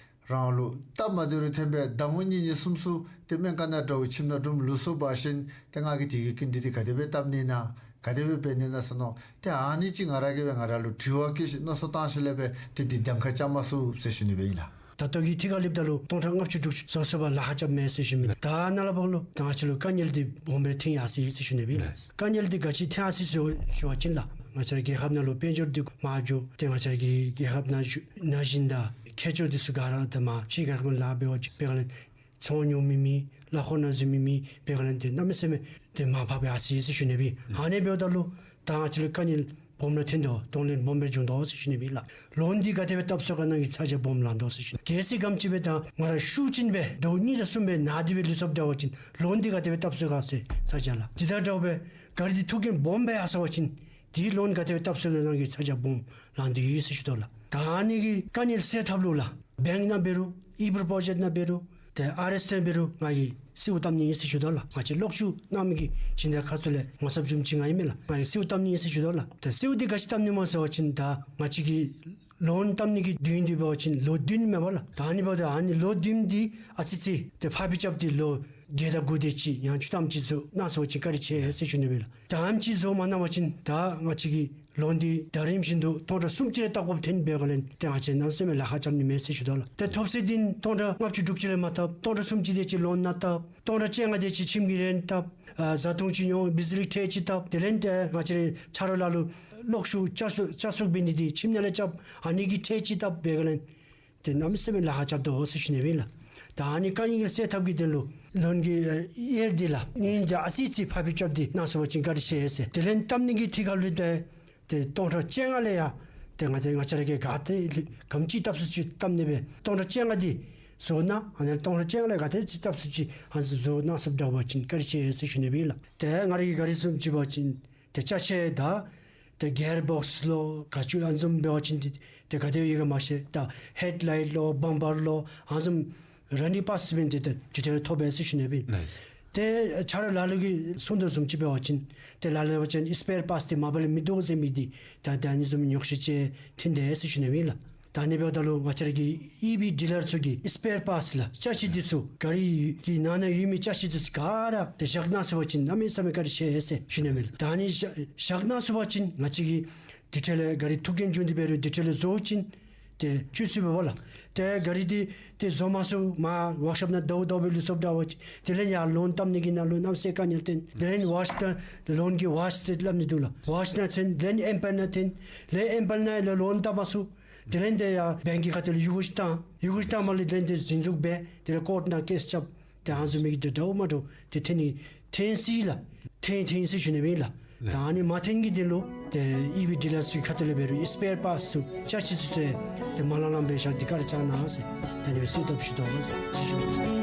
རང་ལུ་སྟབས་མ་བདེ་རུང་ཐོན་པས། ཟླ་ངོ་གཉིས་གཉིས་གསུམ་གསུམ་ཏེ་སྨན་ཁང་ནང་འདྲཝ་ཁྱིམ་ནང་འདྲཝ་ལུས་སོང་པ་ཅིན་ཏེ་ང་གིས་དེ་གི་སྐྱིན་འགྲུལ་འདི་ག་དེ་སྦེ་བཏབ་ནི་ན་ག་དེ་སྦེ་འབད་ནི་ན་ཟེར་མནོ། ཏེ་ཨ་ནི་ཅིག་ང་ར་གིས་སྦེ་ང་ར་ལུ་དྲི་བ་བཀོད་ཞིནམ་མནོ་བསམ་བཏང་ཞིནམ་ལས་སྦེ་ཏེ་འདི་གདམ་ཁ་རྐྱབ་མ་ཚུགས་ཟེར་ཞུ་ནི་སྦེ་ཨིན་ལགས། ད་ལྟོ་གི་ཐད་ཁར་སླེབས་ད་ལུ་སྟོང་ཕྲག་ལྔ་བཅུ་དྲུག་ཅུ་བཟོ་ཚུགས་པར་ལཱ་ཁག་རྐྱབ་མས་ཟེར་ཞུ་མི་ལགས། ད་ནཱ་ལས་ཕར་ལུ་ད་ང་བཅས་ལུ་དཀའ་ངལ་འདི་སྦོམ་སྦེ་ཐོན་ཡར་སོ་ཡི་ཟེར་ཞུ་ནི་སྦེ་ཨིན་ལགས། དཀའ་ངལ་འདི་ག་ཅི་ཐོན་ཡར་སོ་ཡི་ཟེར་ཞུ་བ་ཅིན་ལགས། ང་བཅས་ར་རྒྱལ་ཁབ་ནང་ལུ་དཔལ་འབྱོར་འདི་མར་འགྱོ། ཏེ་ང་བཅས་ར་གི་རྒྱལ་ཁབ་ནང་བཞིན་ན་བཞིན་དང་ཁྱད་ཆོས་འདི་ཚུ་ག་ར་ད་མར་ཕྱི་རྒྱལ་ཁབ་ལཱ་འབད་བར་འབད་ག་ལས་ཚོང་ཉོ་མི་མེད། གླ་འཁོར་ནང་འཛུལ་མི་མེད། འབད་ག་ལས་ཏེ་གནམ་མེད་ས་མེད་ཏེ་མར་ཕབ་ཡར་སོ་ཡི་ཟེར་ཞུ་ནི་སྦེ་ཨིན། ཨ་ནི་འབདཝ་ད་ལུ་ད་ང་བཅས་ལུ་དཀའ་ངལ་སྦོམ་ར་ཐོན་དོ། གདོང་ལེན་སྦོམ་སྦེ་འབྱུང་དོ་ཟེར་ཞུ་ནི་སྦེ་ཨིན་ལགས། ལོན་འདི་ག་དེ་སྦེ་བཏབ་ཚུགས་ག་ནི་གི་ཚ་གྱང་སྦོམ་ལང་དོ་ཟེར་ཞུ་ནི། གལ་སྲིད་ག་དེམ་ཅིག་སྦེ་ད་ང་ར་ཤུགས་ཅན་སྦེ་ཟླཝ་གཉིས་དང་གསུམ་སྦེ་ན་སྟེ་སྦེ་ལུས་སོངམ་འདྲ་བ་ཅིན་ལོན་འདི་ག་དེ་སྦེ་བཏབ་ཚུགས་ག་ཟེར་ཚ་གྱང་ལང་། དེ་དང་འདྲཝ་སྦེ་གཱ་རི་འདི་ཐུག་རྐྱེན་སྦོམ་སྦེ་ཡར་སོ་བ་ཅིན་དེ་ལོན་ག་དེ་སྦེ་བཏབ་ཚུགས་ག་ནི་གི་ཚ་གྱང་སྦོམ་ལང་སྟེ་ཡོད་ཟེར་ཞུ་དོ་ལགས། ད་ཨ་ནི་གི་དཀའ་ངལ་སེལ་ཐབས་ལུ་ལགས། བེངཀ་ནང་འབད་རུང་ཨི་བི་པྲོ་ཇེཀཊ་ནང་འབད་རུང་ཏེ་ཨར་ཨེསི་ནང་འབད་རུང་ང་གིས་གསོལཝ་བཏབ་ནི་ཨིན་ཟེར་ཞུ་དོ་ལགས། ང་བཅས་གློག་ཤུགས་གནང་མི་གི་སྦྱིན་བདག་ཁ་ཐུག་ལས་ངོ་ཚབ་བྱུངམ་ཅིག་ང་ཨིན་མས་ལགས། ང་གིས་གསོལཝ་བཏབ་ནི་ཨིན་ཟེར་ཞུ་དོ་ལགས། ཏེ་གསོལཝ་འདི་ག་ཅི་བཏབ་ནི་སྨོ་ཟེར་བ་ཅིན་ད་ང་བཅས་ཀྱི་ལོན་བཏབ་ནི་གི་དུས་ཡུན་འདི་འབད་བ་ཅིན་ལོ་བདུན་མས་པ་ལགས། ད་ཨ་ནི་འབདཝ་ད་ཨ་ནི་ལོ་བདུན་འདི་ཨ་ཙི་ཅིག་ཏེ་ཕར་སྤོ་རྐྱབ་སྟེ་ལོ་བརྒྱད་དང་དགུ་དེ་ཅིག་ཡང་བཅུ་ཐམ་ཅིག་བཟོ་གནང་ཚུགས་པ་ཅིན་བཀའ་དྲིན་ཆེ་ཟེར་ཞུ་ནི་སྦེ་ལགས། ད་ཨ་ནེམ་ཅིག་བཟོ་མ་གནང་བ་ཅིན་ད་ང་བཅས་ཀྱི་ལོན་འདི་ཟླ་རིམ་བཞིན་དུ་སྟོང་ཕྲག་སུམ་ཅུ་རེ་བཏབ་དགོཔ་ཐོན་འབད་ག་ལས་ཏེ་ང་བཅས་གནམ་མེད་ས་མེད་ལཱ་ཁག་རྐྱབ་ནི་མས་ཟེར་ཞུ་དོ་ལགས། ཏེ་ཐོབ་ཚད་འདི་སྟོང་ཕྲག་ལྔ་བཅུ་དྲུག་ཅུ་རེ་མར་བཏབ། སྟོང་ཕྲག་སུམ་ཅུ་དེ་ཅིག་ལོན་ནང་བཏབ། སྟོང་ཕྲག་བཅོ་ལྔ་དེ་ཅིག་ཁྱིམ་གྱི་རེནཊ་བཏབ། ཨ་བཟའ་འཐུང་ཅིག་ཉོ། བི་ཇི་ལི་ཁྲལ་ཅིག་བཏབ། དེ་ལས་ཏེ་ང་བཅས་ར་ཆ་རོགས་ལཱ་ལུ་གློག་ཤུགས་ཆ་སུ་ཆ་སུ་འབད་ནི་འདི་ཁྱིམ་ནང་ལས་རྐྱབ། ཨ་ནི་གི་ཁྲལ་ཅིག་བཏབ་འབད་ག་ལས་ཏེ་གནམ་མེད་ས་མེད་ལཱ་ཁག་རྐྱབ་དོ་ཟེར་ཞུ་ནི་སྦེ་ལགས། ད་ཨ་ནི་དཀའ་ངལ་སེལ་ཐབས་ཀྱི་དོན་ལུ་ལོན་གྱི་ཨེ་གཡར་འདི་ལགས། ཨ་ནི་འདི་ཨ་ཙི་ཅིག་ཕར་སྤོ་རྐྱབ་སྟེ་གནང་ཚུགས་པ་ཅིན་བཀའ་དྲིན་ཆེ་ཟེར། དེ་ལས་བཏབ་ནི་གི་ཐད་ཁར་ལུ་ཏེ་ཏེ་སྟོང་ཕྲག་བཅོ་ལྔ་ལས་ཡང་ཏེ་ང་བཅས་ང་བཅས་ར་གིས་ག་ཏེ་ག་དེམ་ཅིག་བཏབ་ཚུགས་ཅིག་བཏབ་ནི་སྦེ་སྟོང་ཕྲག་བཅོ་ལྔ་འདི་ བཟོ་གནང་། ཨ་ནི་གཏོང་ར་ཅན་ལས་ག་དེ་ཅིག་སྟབས་ཚུ་ཅིག་ཨ་ནི་བཟོ་གནང་ཚུགསཔ་འདྲ་བ་ཅིན་བཀའ་དྲིན་ཆེ་ཟེར་ཞུ་ནི་ཨིན་ལགས། ཏེ་ང་རའི་གི་གཱ་རི་བཟུམ་ཅིག་འབད་བ་ཅིན་ཏེ་ཅ་ཆས་དང་ཏེ་གིར་བོག་སི་ལོ་ག་ཅི་ཨ་ནི་བཟུམ་འབད་བ་ཅིན་ཏེ་ཏེ་ག་དེ་ཡོད་ག་མ་ཤེས། ད་ཧེཌ་ལའིཊ་ལོ་བམ་པར་ལོ་ཨ་ནི་བཟུམ་རན་ནིང་པཱརཊསི་འབད་ནི་འདི་ཏེ་དེ་ལས་ཐོབ་པས་ཟེར་ཞུ་ནི་ཨིན། ལགས། ཏེ་ཆ་རོགས་ལ་ལུ་གིས་གསུང་དོ་བཟུམ་ཅིག་འབད་བ་ཅིན་ཏེ་ལ་ལུ་འབད་བ་ཅིན་སི་པེར་པཱརཊསི་འདི་མ་པ་ལས་མིན་འདུག་ཟེར་མི་འདི་ད་ད་ཨ་ནི་བཟུམ་ཉོགས་བཤད་ཅིག་ཐོན་དེས་ཟེར་ཞུ་ནི་ཨིན་ལགས། ད་ཨ་ནི་འབདཝ་ད་ལུ་ང་བཅས་ར་གི་ཨི་ཝི་ཌི་ལར་ཚུ་གིས་སི་པེར་པཱརཊསི་ལགས་ཅ་ཆས་འདི་ཚུ་གཱ་རི་གི་ནང་ན་ཡོད་མི་ཅ་ཆས་འདི་ཚུ་ག་ར་ཏེ་བཞག་གནང་ཚུགས་པ་ཅིན་གནམ་མེད་ས་མེད་བཀའ་དྲིན་ཆེ་ཟེར་ཞུ་ནི་ཨིན། ད་ཨ་ནི་བཞག་བཞག་གནང་ཚུགས་པ་ཅིན་ང་བཅས་ཀྱིས་དེ་འཕྲལ་ལས་གཱ་རི་ཐུག་རྐྱེན་བྱུང་སྟེ་འབད་རུང་དེ་འཕྲལ་ལས་བཟོ་བ་ཅིན་ཏེ་སྤྱོད་ཚུགས་པས་ལགས། ཏེ་གཱ་རི་འདི་ཏེ་བཟོ་མ་ཚུགས་མར་ཝརཀ་ཤོབ་ནང་ཟླཝ་ཟླཝ་སྦེ་ལུས་སོངམ་འདྲ་བ་ཅིན་དེ་ལས་ཡར་ལོན་བཏབ་ནི་གི་ནང་ལུ་གནམ་མེད་ས་མེད་དཀའ་ངལ་ཐོན། དེ་ལས་ཝར་ཤོབ་ནང་ལོན་གྱི་ཝར་ཤོབ་ཟེར་སླབ་ནི་འདུག་ལགས། ཝར་ཤོབ་ནང་ཐོན། དེ་ལས་ཨེམ་པེར་ནང་ཐོན། དེ་ལས་ཨེམ་པེར་ནང་ལས་ལོན་བཏབ་མ་ཚུགས། དེ་ལས་ཏེ་ཡར་བེངཀ་གི་ཁ་ཐུག་ལུ་ཡོད་གུ་ཅིག་བཏང་། ཡོད་གུ་ཅིག་བཏངམ་ལས་དེ་ལས་ཏེ་ཟིན་བཙུགས་འབད་དེ་ལས་ཀོརཊ་ནང་ཀེསི་རྐྱབ། ཏེ་ཨ་ནི་བཟུམ་མའི་གི་ཏེ་འདྲཝ་མ་འདྲཝ་ཏེ་ཐོན་ནི་ཐོན་སྲིད་ལགས། ཐོན་ཐོན་ཟེར་ཞུ་ནི་ཨིན་ལགས། ད་ཨ་ནི་མ་ཐོན་གྱི་དོན་ལུ་ཏེ་ཨི་ཝི་ཌི་ལར་ཚུ་གི་ཁ་ཐུག་ལས་འབད་རུང་སི་པེར་པཱརཊསི་ཚུ་ཅ་ཆས་ཚུ་ཟེར་ཏེ་མ་ལང་ལང་སྦེ་བཞག་སྟེ་བཀའ་དྲིན་བསྐྱང་གནང་ཟེར་ད་ཨ་ནི་སྦེ་གསོལཝ་བཏབ་ཞུ་དོ་ཟེར་ཞུ་ནི།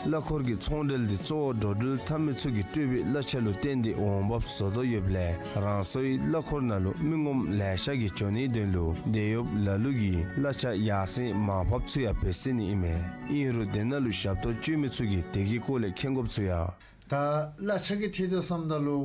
གླ་འཁོར་གྱི་ཚོང་འབྲེལ་འདི་གཙོ་བོ་འགྲོ་འགྲུལ་འཐབ་མི་ཚུ་གིས་སྤྲོད་པའི་གླ་ཆ་ལུ་བརྟེན་ཏེ་འོང་འབབ་བཟོ་དོ་ཡོདཔ་ལས་རང་སོའི་གླ་འཁོར་ནང་ལུ་མི་ངོམ་ལེ་ཤ་གིས་འགྱོ་ནིའི་དོན་ལུ་དེད་གཡོགཔ་ལ་ལུ་གིས་གླ་ཆ་ཡར་སེང་མར་ཕབ་ཚུགས་ཡང་འབད་སྲིད་ནི་ཨིན་མས། ཨིན་རུང་དེ་ནང་ལུ་ཞབས་ཏོག་སྤྱོད་མི་ཚུ་གིས་དེ་གི་སྐོར་ལས་མཁྱེན་དགོཔ་ཚུ་ཡང་། ད་གླ་ཆ་གི་ཐད་དུ་བསམ་ད་ལུ་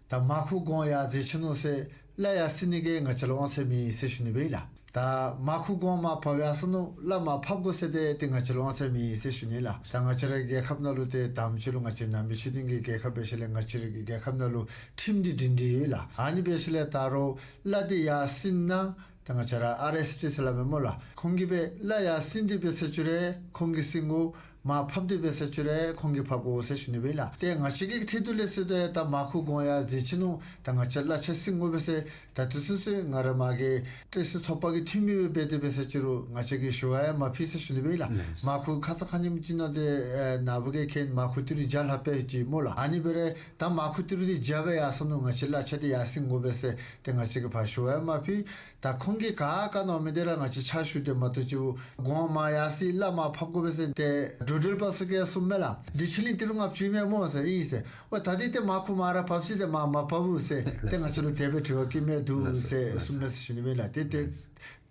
ད་མར་ཁུ་གོང་ཡར་འཛེགས་ཆི་ནུག་ཟེར་གླ་ཡར་སེང་ནི་གིས་ང་བཅས་ལུ་དབང་ཚད་མེད་ཟེར་ཞུ་ནི་སྦེ་ལགས། ད་མར་ཁུ་གོང་མར་ཕབ་ཡར་སོང་ནུག། གླ་མར་ཕབ་དགོ་ཟེར་ཏེ་ཏེ་ང་བཅས་ལུ་དབང་ཚད་མེད་ཟེར་ཞུ་ནི་ལགས། ད་ང་བཅས་རའི་རྒྱལ་ཁབ་ནང་ལུ་ཏེ་དང་པ་ཅིག་ལུ་ང་བཅས་ནང་པའི་ཆོས་ལྡན་གྱི་རྒྱལ་ཁབ་འབད་ཞིནམ་ལས་ང་བཅས་རའི་གི་རྒྱལ་ཁབ་ནང་ལུ་ཁྲིམས་འདི་སྒྲིང་སྒྲི་ཡོད་ལགས། ཨ་ནི་འབད་ཞིནམ་ལས་ད་རུང་གླ་འདི་ཡར་སེང་ན་ད་ང་བཅས་ར་ཨར་ཨེསི་ཊི་ཟེར་སླབ་མས་སྨོ་ལགས། ཁོང་གིས་སྦེ་གླ་ཡར་སེང་སྟེ་འབད་ཟེར་ཅི་རུང་ཁོང་གིས་སེང་དགོ། མར་ཕབ་སྟེ་འབད་ཟེར་ཅི་རུང་ཁོང་གིས་ཕབ་དགོ་ཟེར་ཞུ་ནི་སྦེ་ལགས། ཏེ་ང་བཅས་ཀྱི་ཐད་དུ་ལས་ཟེར་ཏེ་ད་མར་ཁུ་གོང་ཡར་འཛེགས་ཆི་ནུག། ད་ང་བཅས་གླ་ཆ་སེང་དགོ་པས་ཟེར་ད་དེ་ཚུན་ཚོད་ང་ར་མ་གི་ཏེ་སྲིད་ཚོགས་པ་གི་འཐུས་མི་སྦེ་འབད་དེ་འབད་ཟེར་ཅི་རུང་ང་བཅས་ཀྱིས་ཞུ་བ་ཡང་མ་ཕུལ་ཟེར་ཞུ་ནི་སྦེ་ལགས། ལགས། མར་ཁུ་ཁ་ཙ་ཁ་ཉིནམ་ཅིག་ནང་ཏེ་ཨེ་ནཱ་བུ་གིས་མཁྱེན་མར་ཁུ་ཏི་རུ་བརྒྱ་ལྷག་སྦེ་ཅིག་སྨོ་ལགས། ཨ་ནི་འབད་རུང་ད་མར་ཁུ་ཏི་རུ་འདི་བརྒྱ་སྦེ་ཡར་སོང་ནུག། ང་བཅས་གླ་ཆ་འདི་ཡར་སེང་དགོ་པས་ཟེར་ཏེ་ང་བཅས་ཀྱིས་ཕར་ཞུ་བ་ཡང་མ་ཕུལ། ད་ཁོང་གིས་ག་ག་ནང་མི་འདི་ར་ང་བཅས་ཕྱག་ཞུ་སྟེ་མ་གཏོགས་ཅིག་གོང་མར་ཡར་སེང་གླ་མར་ཕབ་དགོ་པས་ཟེར་ཏེ་འགྲོ་འགྲུལ་པ་ཚུ་གིས་གསུངམ་མས་ལགས། འདི་ཕྱི་གླིང་ཏི་རུ་ལྔ་བཅུ་ཨིན་མས་སྨོ་ཟེར། ཨིན་ཟེར། འོ་ད་འདི་ཏེ་མར་ཁུ་མར་ར་ཕབ་ཅི་ཏེ་མར་མར་ཕབ་འོང་ཟེར་ཏེ་ང་བཅས་ལུ་དེ་སྦེ་དྲི་བ་བཀོད་མི་འདུག་ཟེར་གསུངམ་མས་ཟེར་ཞུ་ནི་སྦེ་ལགས། ཏེ་ཏེ་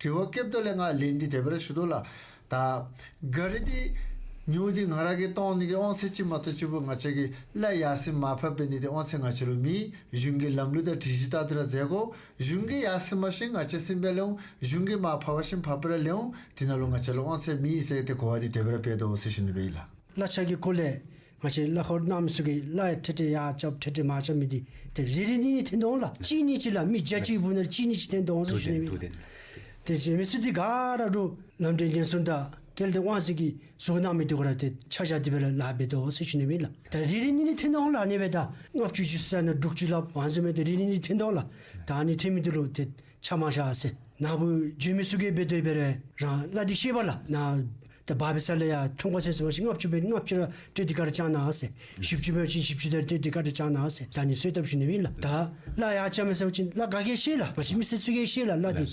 དྲི་བ་བཀོདཔ་ད་ལས་ང་ལན་འདི་དེ་སྦེ་ར་ཞུ་དོ་ལགས། ད་གཱ་རི་འདི་ཉོ་སྟེ་ང་ར་གིས་གཏང་ནི་གི་དབང་ཚད་ཅིག་མ་གཏོགས་ཅིག་པོ་ང་བཅས་ཀྱིས་གླ་ཡར་སེང་མར་ཕབ་འབད་ནི་འདི་དབང་ཚད་ང་བཅས་ལུ་མེད། གཞུང་གི་ལམ་ལུགས་དང་སྒྲིག་གཞི་ལྟར་དུ་ར་མཛད་དགོ། གཞུང་གིས་ཡར་སེང་པ་ཅིན་ང་བཅས་སེང་སྦེ་ལེན་འོང་། གཞུང་གིས་མར་ཕབ་པ་ཅིན་ཕབ་སྦེ་ར་ལེན་འོང་། དེ་ནང་ལུ་ང་བཅས་ལུ་དབང་ཚད་མེད་ཟེར་ཏེ་གོ་བ་འདི་དེ་སྦེ་ར་སྤེལ་དོ་ཟེར་ཞུ་ནི་སྦེ་ཨིན་ལགས། གླ་ཆ་གི་སྐོར་ལས་ང་བཅས་གླ་འཁོར་གནང་མི་ཚུ་གིས་གླ་ཡང་ཐེངས་ཐེངས་ཡར་རྐྱབ་ཐེངས་ཐེངས་མར་རྐྱབ་མི་འདི་ཏེ་རེ་རེ་གཉིས་གཉིས་ཐོན་དོ་འོང་ལགས། གཅིག་གཉིས་ཅིག་ལགས། མི་བརྒྱ་གཅིག་འབདཝ་ད་གཅིག་གཉིས་ཅིག་ཐོན་དོ་འོང་ཟེར་ཞུ་ནི་སྦེ་ཨིན་ལགས། ཏེ་གཞན་མི་ཚུ་འདི་ག་ར་ལུ་ལམ་འགྲོ་ཉེན་སྲུང་དང་སྐྱེལ་འདྲེན་དབང་འཛིན་གྱིས་བཟོ་གནང་མི་འདི་ག་ར་ཏེ་ཆ་བཞག་སྟེ་སྦེ་ར་ལཱ་འབད་དོ་ཟེར་ཞུ་ནི་སྦེ་ཨིན་ལགས། ད་རེ་རེ་གཉིས་གཉིས་ཐོན་དོ་འོང་ལགས། ཨ་ནི་སྦེ་ད་ལྔ་བཅུ་ཅིག་ཟེར་ན་དྲུག་ཅུ་ལྷགཔ་ཨ་ནི་བཟུམ་སྦེ་ཏེ་རེ་རེ་གཉིས་གཉིས་ཐོན་དོ་འོང་ལགས། ད་ཨ་ནི་ཐོན་མི་འདི་ལུ་ཏེ་ཆ་མ་བཞག་ཟེར། ནཱ་བུ་འགྱོ་མི་ཚུ་གིས་འབད་དེ་འབད་རུང་རང་གླ་འདི་ཤེས་པས་ལགས། ནཱ་ད་འབག་འབག་ས་ལས་ཡར་ཁྲོམ་ཁ་ཟེར་ཟེར་བ་ཅིན་ལྔ་བཅུ་འབད་ལྔ་བཅུ་ར་སྤྲོད་དེ་ག་ར་བཅར་གནང་ཟེར། བཞི་བཅུ་འབད་བ་ཅིན་བཞི་བཅུ་དེ་སྤྲོད་དེ་ག་ར་བཅར་གནང་ཟེར་ད་ཨ་ནི་གསོལཝ་བཏབ་ཞུ་ནི་སྦེ་ཨིན་ལགས། ད་གླ་ཡར་རྐྱབ་མས་ཟེར་བ་ཅིན་གླ་ག་གིས་ཤེས་ལགས། མ་གཞི་མི་སེར་ཚུ་གིས་ཤེས་ལགས། གླ་འདི་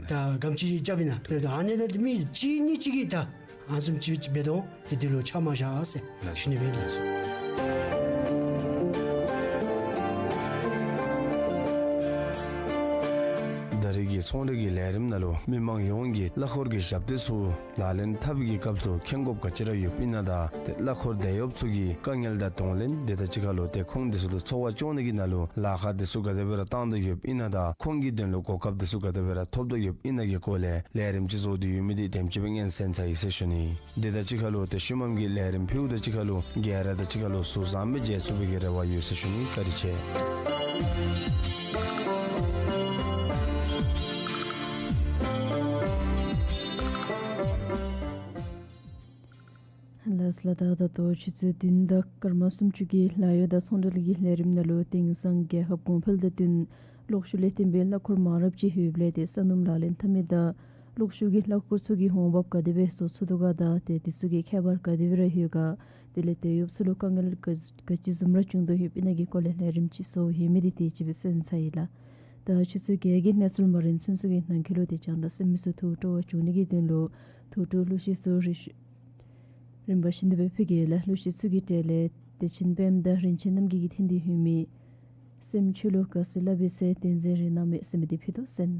ད་ག་དེམ་ཅིག་རྐྱབ་ཨིན་ན། ད་ཨ་ནི་ད་མི་གཅིག་གཉིས་ཅིག་གིས་ད་ཨ་ནི་བཟུམ་ཅིག་འབད་དོ་འོང་། ཏེ་འདི་ལུ་ཆ་མ་བཞག་ཟེར་ཞུ་ནི་སྦེ་ཨིན་ལགས། ད་རེས་ཀྱི་ཚོང་འབྲེལ་གྱི་ལས་རིམ་ནང་ལུ་མི་མང་ཡོངས་ཀྱིས་གླ་འཁོར་གྱི་ཞབས་སྟེགས་ཚུ་ལག་ལེན་འཐབ་པའི་སྐབས་སུ་མཁྱེན་དགོཔ་ག་ཅི་ར་ཡོདཔ་ཨིན་ན་དང་ཏེ་གླ་འཁོར་དེད་གཡོགཔ་ཚུ་གི་དཀའ་ངལ་དང་གདོང་ལེན་དེ་དང་གཅིག་ཁར་ལུ་ཏེ་ཁོང་འདི་ཚུ་ལུ་འཚོ་བ་སྐྱོང་ནི་གི་ནང་ལུ་ལཱ་ཁག་འདི་ཚུ་ག་དེ་སྦེ་ར་བཏང་དོ་ཡོདཔ་ཨིན་ན་དང་ཁོང་གི་དོན་ལུ་གོ་སྐབས་འདི་ཚུ་ག་དེ་སྦེ་ར་ཐོབ་དོ་ཡོདཔ་ཨིན་ན་གི་སྐོར་ལས་ལས་རིམ་ཅིག་བཟོ་སྟེ་ཡོད་མི་འདི་དེམ་ཅིག་སྦེ་སྙན་གསན་ཚར་ཡི་ཟེར་ཞུ་ནི། དེ་དང་གཅིག་ཁར་ལུ་ཏེ་ཤུལ་མམ་གྱི་ལས་རིམ་ཕུལཝ་དང་གཅིག་ཁར་ལུ་སྒེར་ར་དང་གཅིག་ཁར་ལུ་ཟུར་བཟང་སྦེ་མཇལ་ཚུགས་པའི་གི་རེ་བ་ཡོད་ཟེར་ཞུ་ནི། བཀའ་དྲིན་ཆེ། ལགས་ལགས། ད་ད་ལྟོ་ཆུ་ཚོད་བདུན་དང་སྐར་མ་སུམ་ཅུ་གི་ལཱ་གཡོག་དང་ཚོང་འབྲེལ་གྱི་ལས་རིམ་ནང་ལུ་དེང་སང་རྒྱལ་ཁབ་གོང་འཕེལ་དང་བསྟུན་གློག་ཤུགས་ལས་བརྟེན་པའི་གླ་འཁོར་མང་རབས་ཅིག་ཡོདཔ་ལས་ཏེ་ས་སྣུམ་ལག་ལེན་འཐབ་མི་དང་གློག་ཤུགས་ཀྱི་གླ་འཁོར་ཚུ་གིས་འོང་འབབ་ག་དེ་སྦེ་བཟོ་ཚུགས་དོ་ག་དང་ཏེ་འདི་ཚུ་གི་ཁྱད་པར་ག་དེ་སྦེ་ར་ཡོད་ག། དེ་ལས་དེད་གཡོགཔ་ཚུ་ལུ་དཀའ་ངལ་ག་ག་ཅི་བཟུམ་ར་བྱུང་དོ་ཡོདཔ་ཨིན་ན་གི་སྐོར་ལས་ལས་རིམ་ཅིག་བཟོ་ཡོད་མི་འདི་དེ་ཅིག་སྦེ་གསན་ཚར་ཡི་ལགས། ད་ཆུ་ཚོད་བརྒྱད་ཀྱི་གནས་ཚུལ་མ་རན་ཚུན་ཚོད་ཀྱི་ནང་འཁོད་ལུ་དེ་ཅང་ར་སེམས་མི་སྲུང་ཐུགས་སྤྲོ་བ་བྱུང་ནི་གི་དོན་ལུ་ཐུགས་སྤྲོ་གླུ་གཞས་ཚུ་རེ་ཞུ། རིམ་པ་བཞིན་དུ་སྦེ་ཕུལ་གེ་ལགས། གླུ་གཞས་ཚུ་གི་གྲས་ལས་བདེ་ཆེན་པདྨ་དང་རིན་ཆེན་རྣམ་རྒྱལ་གྱིས་འཐེན་ཏེ་ཡོད་མི་སེམས་ཁྱོད་ལུ་དགའ་ཚོར་སླབ་པའི་ཚེ་བསྟན་འཛིན་རེ་ན་མེད་ཟེར་མི་འདི་ཕུལ་དོ་ཟེར་ན།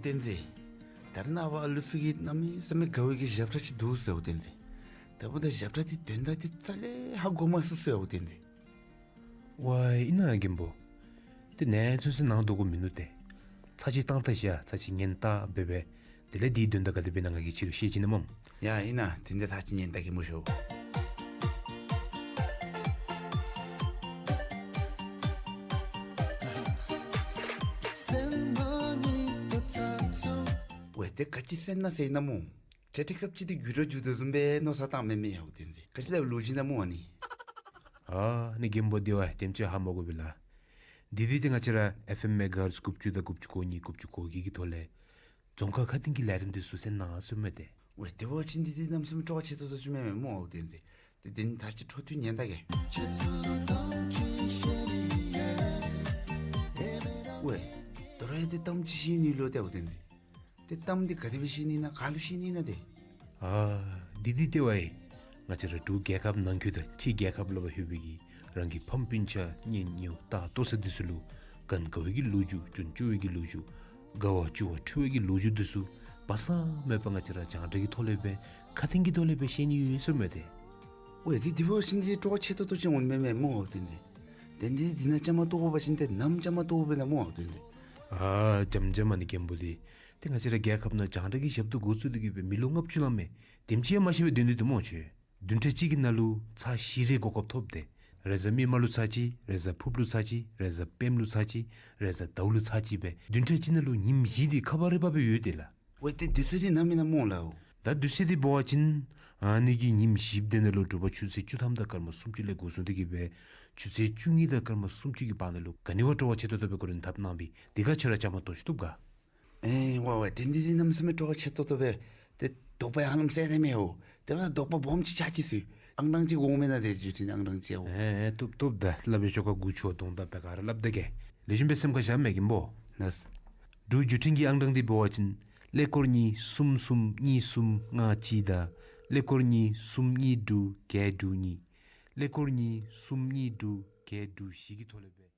བསྟན་འཛིན། ད་རེས་ནངས་པ་ཨ་ལུ་ཚུ་གིས་གནམ་མེད་ས་མེད་དགའ་བའི་གི་ཞབས་ཁྲ་ཅིག་འདུག་ཟེརཝ་བསྟན་འཛིན། ད་འབདཝ་ད་ཞབས་ཁྲ་འདི་དོན་དག་འདི་རྩ་ལས་ཧ་གོ་མ་ཚུགས་ཟེརཝ་བསྟན་འཛིན། ཝའི་ཨིན་ན་མགོན་པོ། ཏེ་ནཱ་ཚུན་ཚོད་ནང་དོགས་མིན་འདུག་སྟེ། ཚར་གཅིག་བཏང་ད་ཤིག་ཡ། ཚར་གཅིག་ཉན་ད་འབད་བས། དེ་ལས་དེའི་དོན་དག་ག་དེ་སྦེ་ཨིན་ན་ང་གིས་ཁྱོད་ལུ་བཤད་བྱིན་ནི་སྨོ། ཡ་ཨིན་ན། དེ་འདི་ཚར་གཅིག་ཉན་ད་མགོན་པོ་ཤོག། ཝའི་ཏེ་ག་ཅི་སེམས་ནང་ཟེར་ཨིན་ན་སྨོ། ཏེ་ཏེ་སྐབས་ཅིག་འདི་འགྱུར་ར་འགྱུར་དོ་བཟུམ་སྦེ་མནོ་བསམ་བཏངམ་མས་མས་ཡ་བསྟན་འཛིན། ག་ཅི་ལས་ལོ་རྒྱུས་ཨིན་ན་སྨོ་ཨ་ནི། ཨ་ནི་མགོན་པོ་འདི་ཝའི་དེམ་ཅིག་ཧ་མ་གོ་བས་ལགས། འདི་འདི་ཏེ་ང་བཅས་ར་ཨེཕ་ཨེམ་མེ་ག་ཧར་ཛི་དགུ་བཅུ་དང་དགུ་བཅུ་གོ་གཉིས་དགུ་བཅུ་གོ་བརྒྱད་ཀྱི་ཐོག་ལས་རྫོང་ཁག་ཁ་སྟེང་གི་ལས་རིམ་འདི་ཚུ་གསན་གནང་ཟེརཝ་མས་ཏེ། ཝའི་ཏེ་འབད་བ་ཅིན་འདི་འདི་གནམ་མེད་ས་མེད་སྤྲོ་བ་ཆེ་ཏོག་ཏོ་ཅིག་མས་མས་སྨོ་བསྟན་འཛིན། ཏེ་འདི་ད་ཅི་འཕྲོ་མཐུད་ཉན་ད་གེ། ཝའི་དོ་རུང་ཡང་འདི་གཏམ་ཅིག་བཤད་ནི་ལོ་ཏེ་བསྟན་འཛིན། ཏེ་གཏམ་འདི་ག་དེ་སྦེ་བཤད་ནི་ཨིན་ན་ག་ལུ་བཤད་ནི་ཨིན་ན་ཏེ། ཨ་འདི་འདི་ཏེ་ཝའི་ང་བཅས་ར་འབྲུག་རྒྱལ་ཁབ་ནང་འཁོད་དང་ཕྱི་རྒྱལ་ཁབ་ལུ་ཕར་ལྷོད་པའི་གི་རང་གི་ཕམ་སྤུན་ཆ་གཉེན་ཉེཝ་ལྟ་ལྟོ་ས་འདི་ཚུ་ལུ་གང་དགའ་བའི་གི་ལོ་རྒྱུས་སྐྱོན་བརྗོད་པའི་གི་ལོ་རྒྱུས་དགའ་བ་སྐྱོ་བ་འཁྲུལ་བའི་གི་ལོ་རྒྱུས་འདི་ཚུ་སྦ་གསང་མེད་པར་ང་བཅས་ར་རྒྱང་བསྒྲགས་ཀྱི་ཐོག་ལས་སྦེ་ཁ་ཐུག་གི་ཐོག་ལས་སྦེ་བཤད་ནི་ཡོད་ཟེརཝ་མས་ཏེ། ཝའི་འདི་འདི་འབད་བ་ཅིན་འདི་སྤྲོ་བ་ཆེ་ཏོག་ཏོ་ཅིག་འོང་མས་མས་སྨོ་བསྟན་འཛིན། ཏེ་འདི་འདི་ནང་བཅའ་མར་གཏོགས་པ་ཅིན་ཏེ་ནམ་བཅའ་མར་གཏོགས་པས་ན་སྨོ་བསྟན་འཛིན། ཨ་འཇམ་འཇམ་ཨ་ནི་མགོན་པོ་འདི། ཏེ་ང་བཅས་ར་རྒྱལ་ཁབ་ནང་རྒྱང་བསྒྲགས་ཀྱི་ཞབས་ཏོག་འགོ་བཙུགས་ཏེ་གི་སྦེ་མི་ལོ་ལྔ་བཅུ་ལང་མས། དེམ་ཅིག་ཡང་མ་ཤི་བར་སྡོད་ནི་འདུག་སྨོ་ཁྱོད། བདུན་ཕྲག་གཅིག་གི་ནང་ལུ་ཚར་བཞི་རེ་གོ་སྐབས་ཐོབ་སྟེ། རེས་གཟའ་མིག་དམར་ལུ་ཚར་གཅིག། རེས་གཟའ་ཕུརཔ་ལུ་ཚར་གཅིག། རེས་གཟའ་སྤེནམ་ལུ་ཚར་གཅིག། རེས་གཟའ་ཟླཝ་ལུ་ཚར་གཅིག་སྦེ་བདུན་ཕྲག་གཅིག་ནང་ལུ་ཉིནམ་བཞི་འདི་ཁ་པར་རེ་ཕར་སྦེ་ཡོད་དེ་ལགས། ཝའི་ཏེ་དུས་ཚོད་འདི་གནམ་མེད་ན་སྨོ་ལགས། ད་དུས་ཚོད་འདི་འབད་བ་ཅིན་ཨ་ནི་གི་ཉིནམ་བཞི་འདི་ནང་ལུ་དྲོ་པ་ཆུ་ཚོད་བཅུ་ཐམ་དང་སྐར་མ་སུམ་ཅུ་ལས་འགོ་བཟུང་སྟེ་གི་སྦེ་ཆུ་ཚོད་བཅུ་གཉིས་དང་སྐར་མ་སུམ་ཅུ་གི་བར་ན་ལུ་ག་ནི་བ་སྤྲོ་བ་ཆེ་ཏོག་ཏོ་སྦེ་གོ་རིམ་འཐབ་གནང་པས། དེ་ཁར་ཁྱོད་ར་བཅའ་མར་གཏོགས་ཤིག་བཏུབ་ག། ཨེ་ཝའི་ཝའི་ཏེ་འདི་འདི་གནམ་མེད་ས་མེད་སྤྲོ་བ་ཆེ་ཏོག་ཏོ་སྦེ། ཏེ་དོགས་པ་ཡང་ཧ་ལམ་སེལ་ཏེ་མས་འོ། དེ་འབདཝ་ད་དོགས་པ་སྦོམ་ཅིག་ཆགས་ཅི་ཟེར། ཨང་གྲངས་ཅིག་འོང་མེན་ན་ཏེ་བརྒྱུད་འཕྲིན་ཨང་གྲངས་ཅིག་འོ། ཨེ་ཨེ་བཏུབ་བཏུབ། ད་སླབ་པའི་ཆོ་ག་མགུ་ཆུ་བ་དོན་དག་སྦེ་ག་ར་སླབ་ད་གེ། ལེགས་ཤོམ་སྦེ་སེམས་ཁར་བཞག་མས་མགོན་པོ། ལགས། འབྲུག་བརྒྱུད་འཕྲིན་གྱི་ཨང་གྲངས་འདི་འབད་བ་ཅིན་ཀླད་ཀོར་གཉིས་གསུམ་གསུམ་གཉིས་གསུམ་ལྔ་གཅིག་དང་ཀླད་ཀོར་གཉིས་གསུམ་གཉིས་དྲུག་བརྒྱད་དྲུག་གཉིས། ཀླད་ཀོར་གཉིས་གསུམ་གཉིས་དྲུག་བརྒྱད་དྲུག་བཞི་གི་ཐོག་ལས་སྦེ།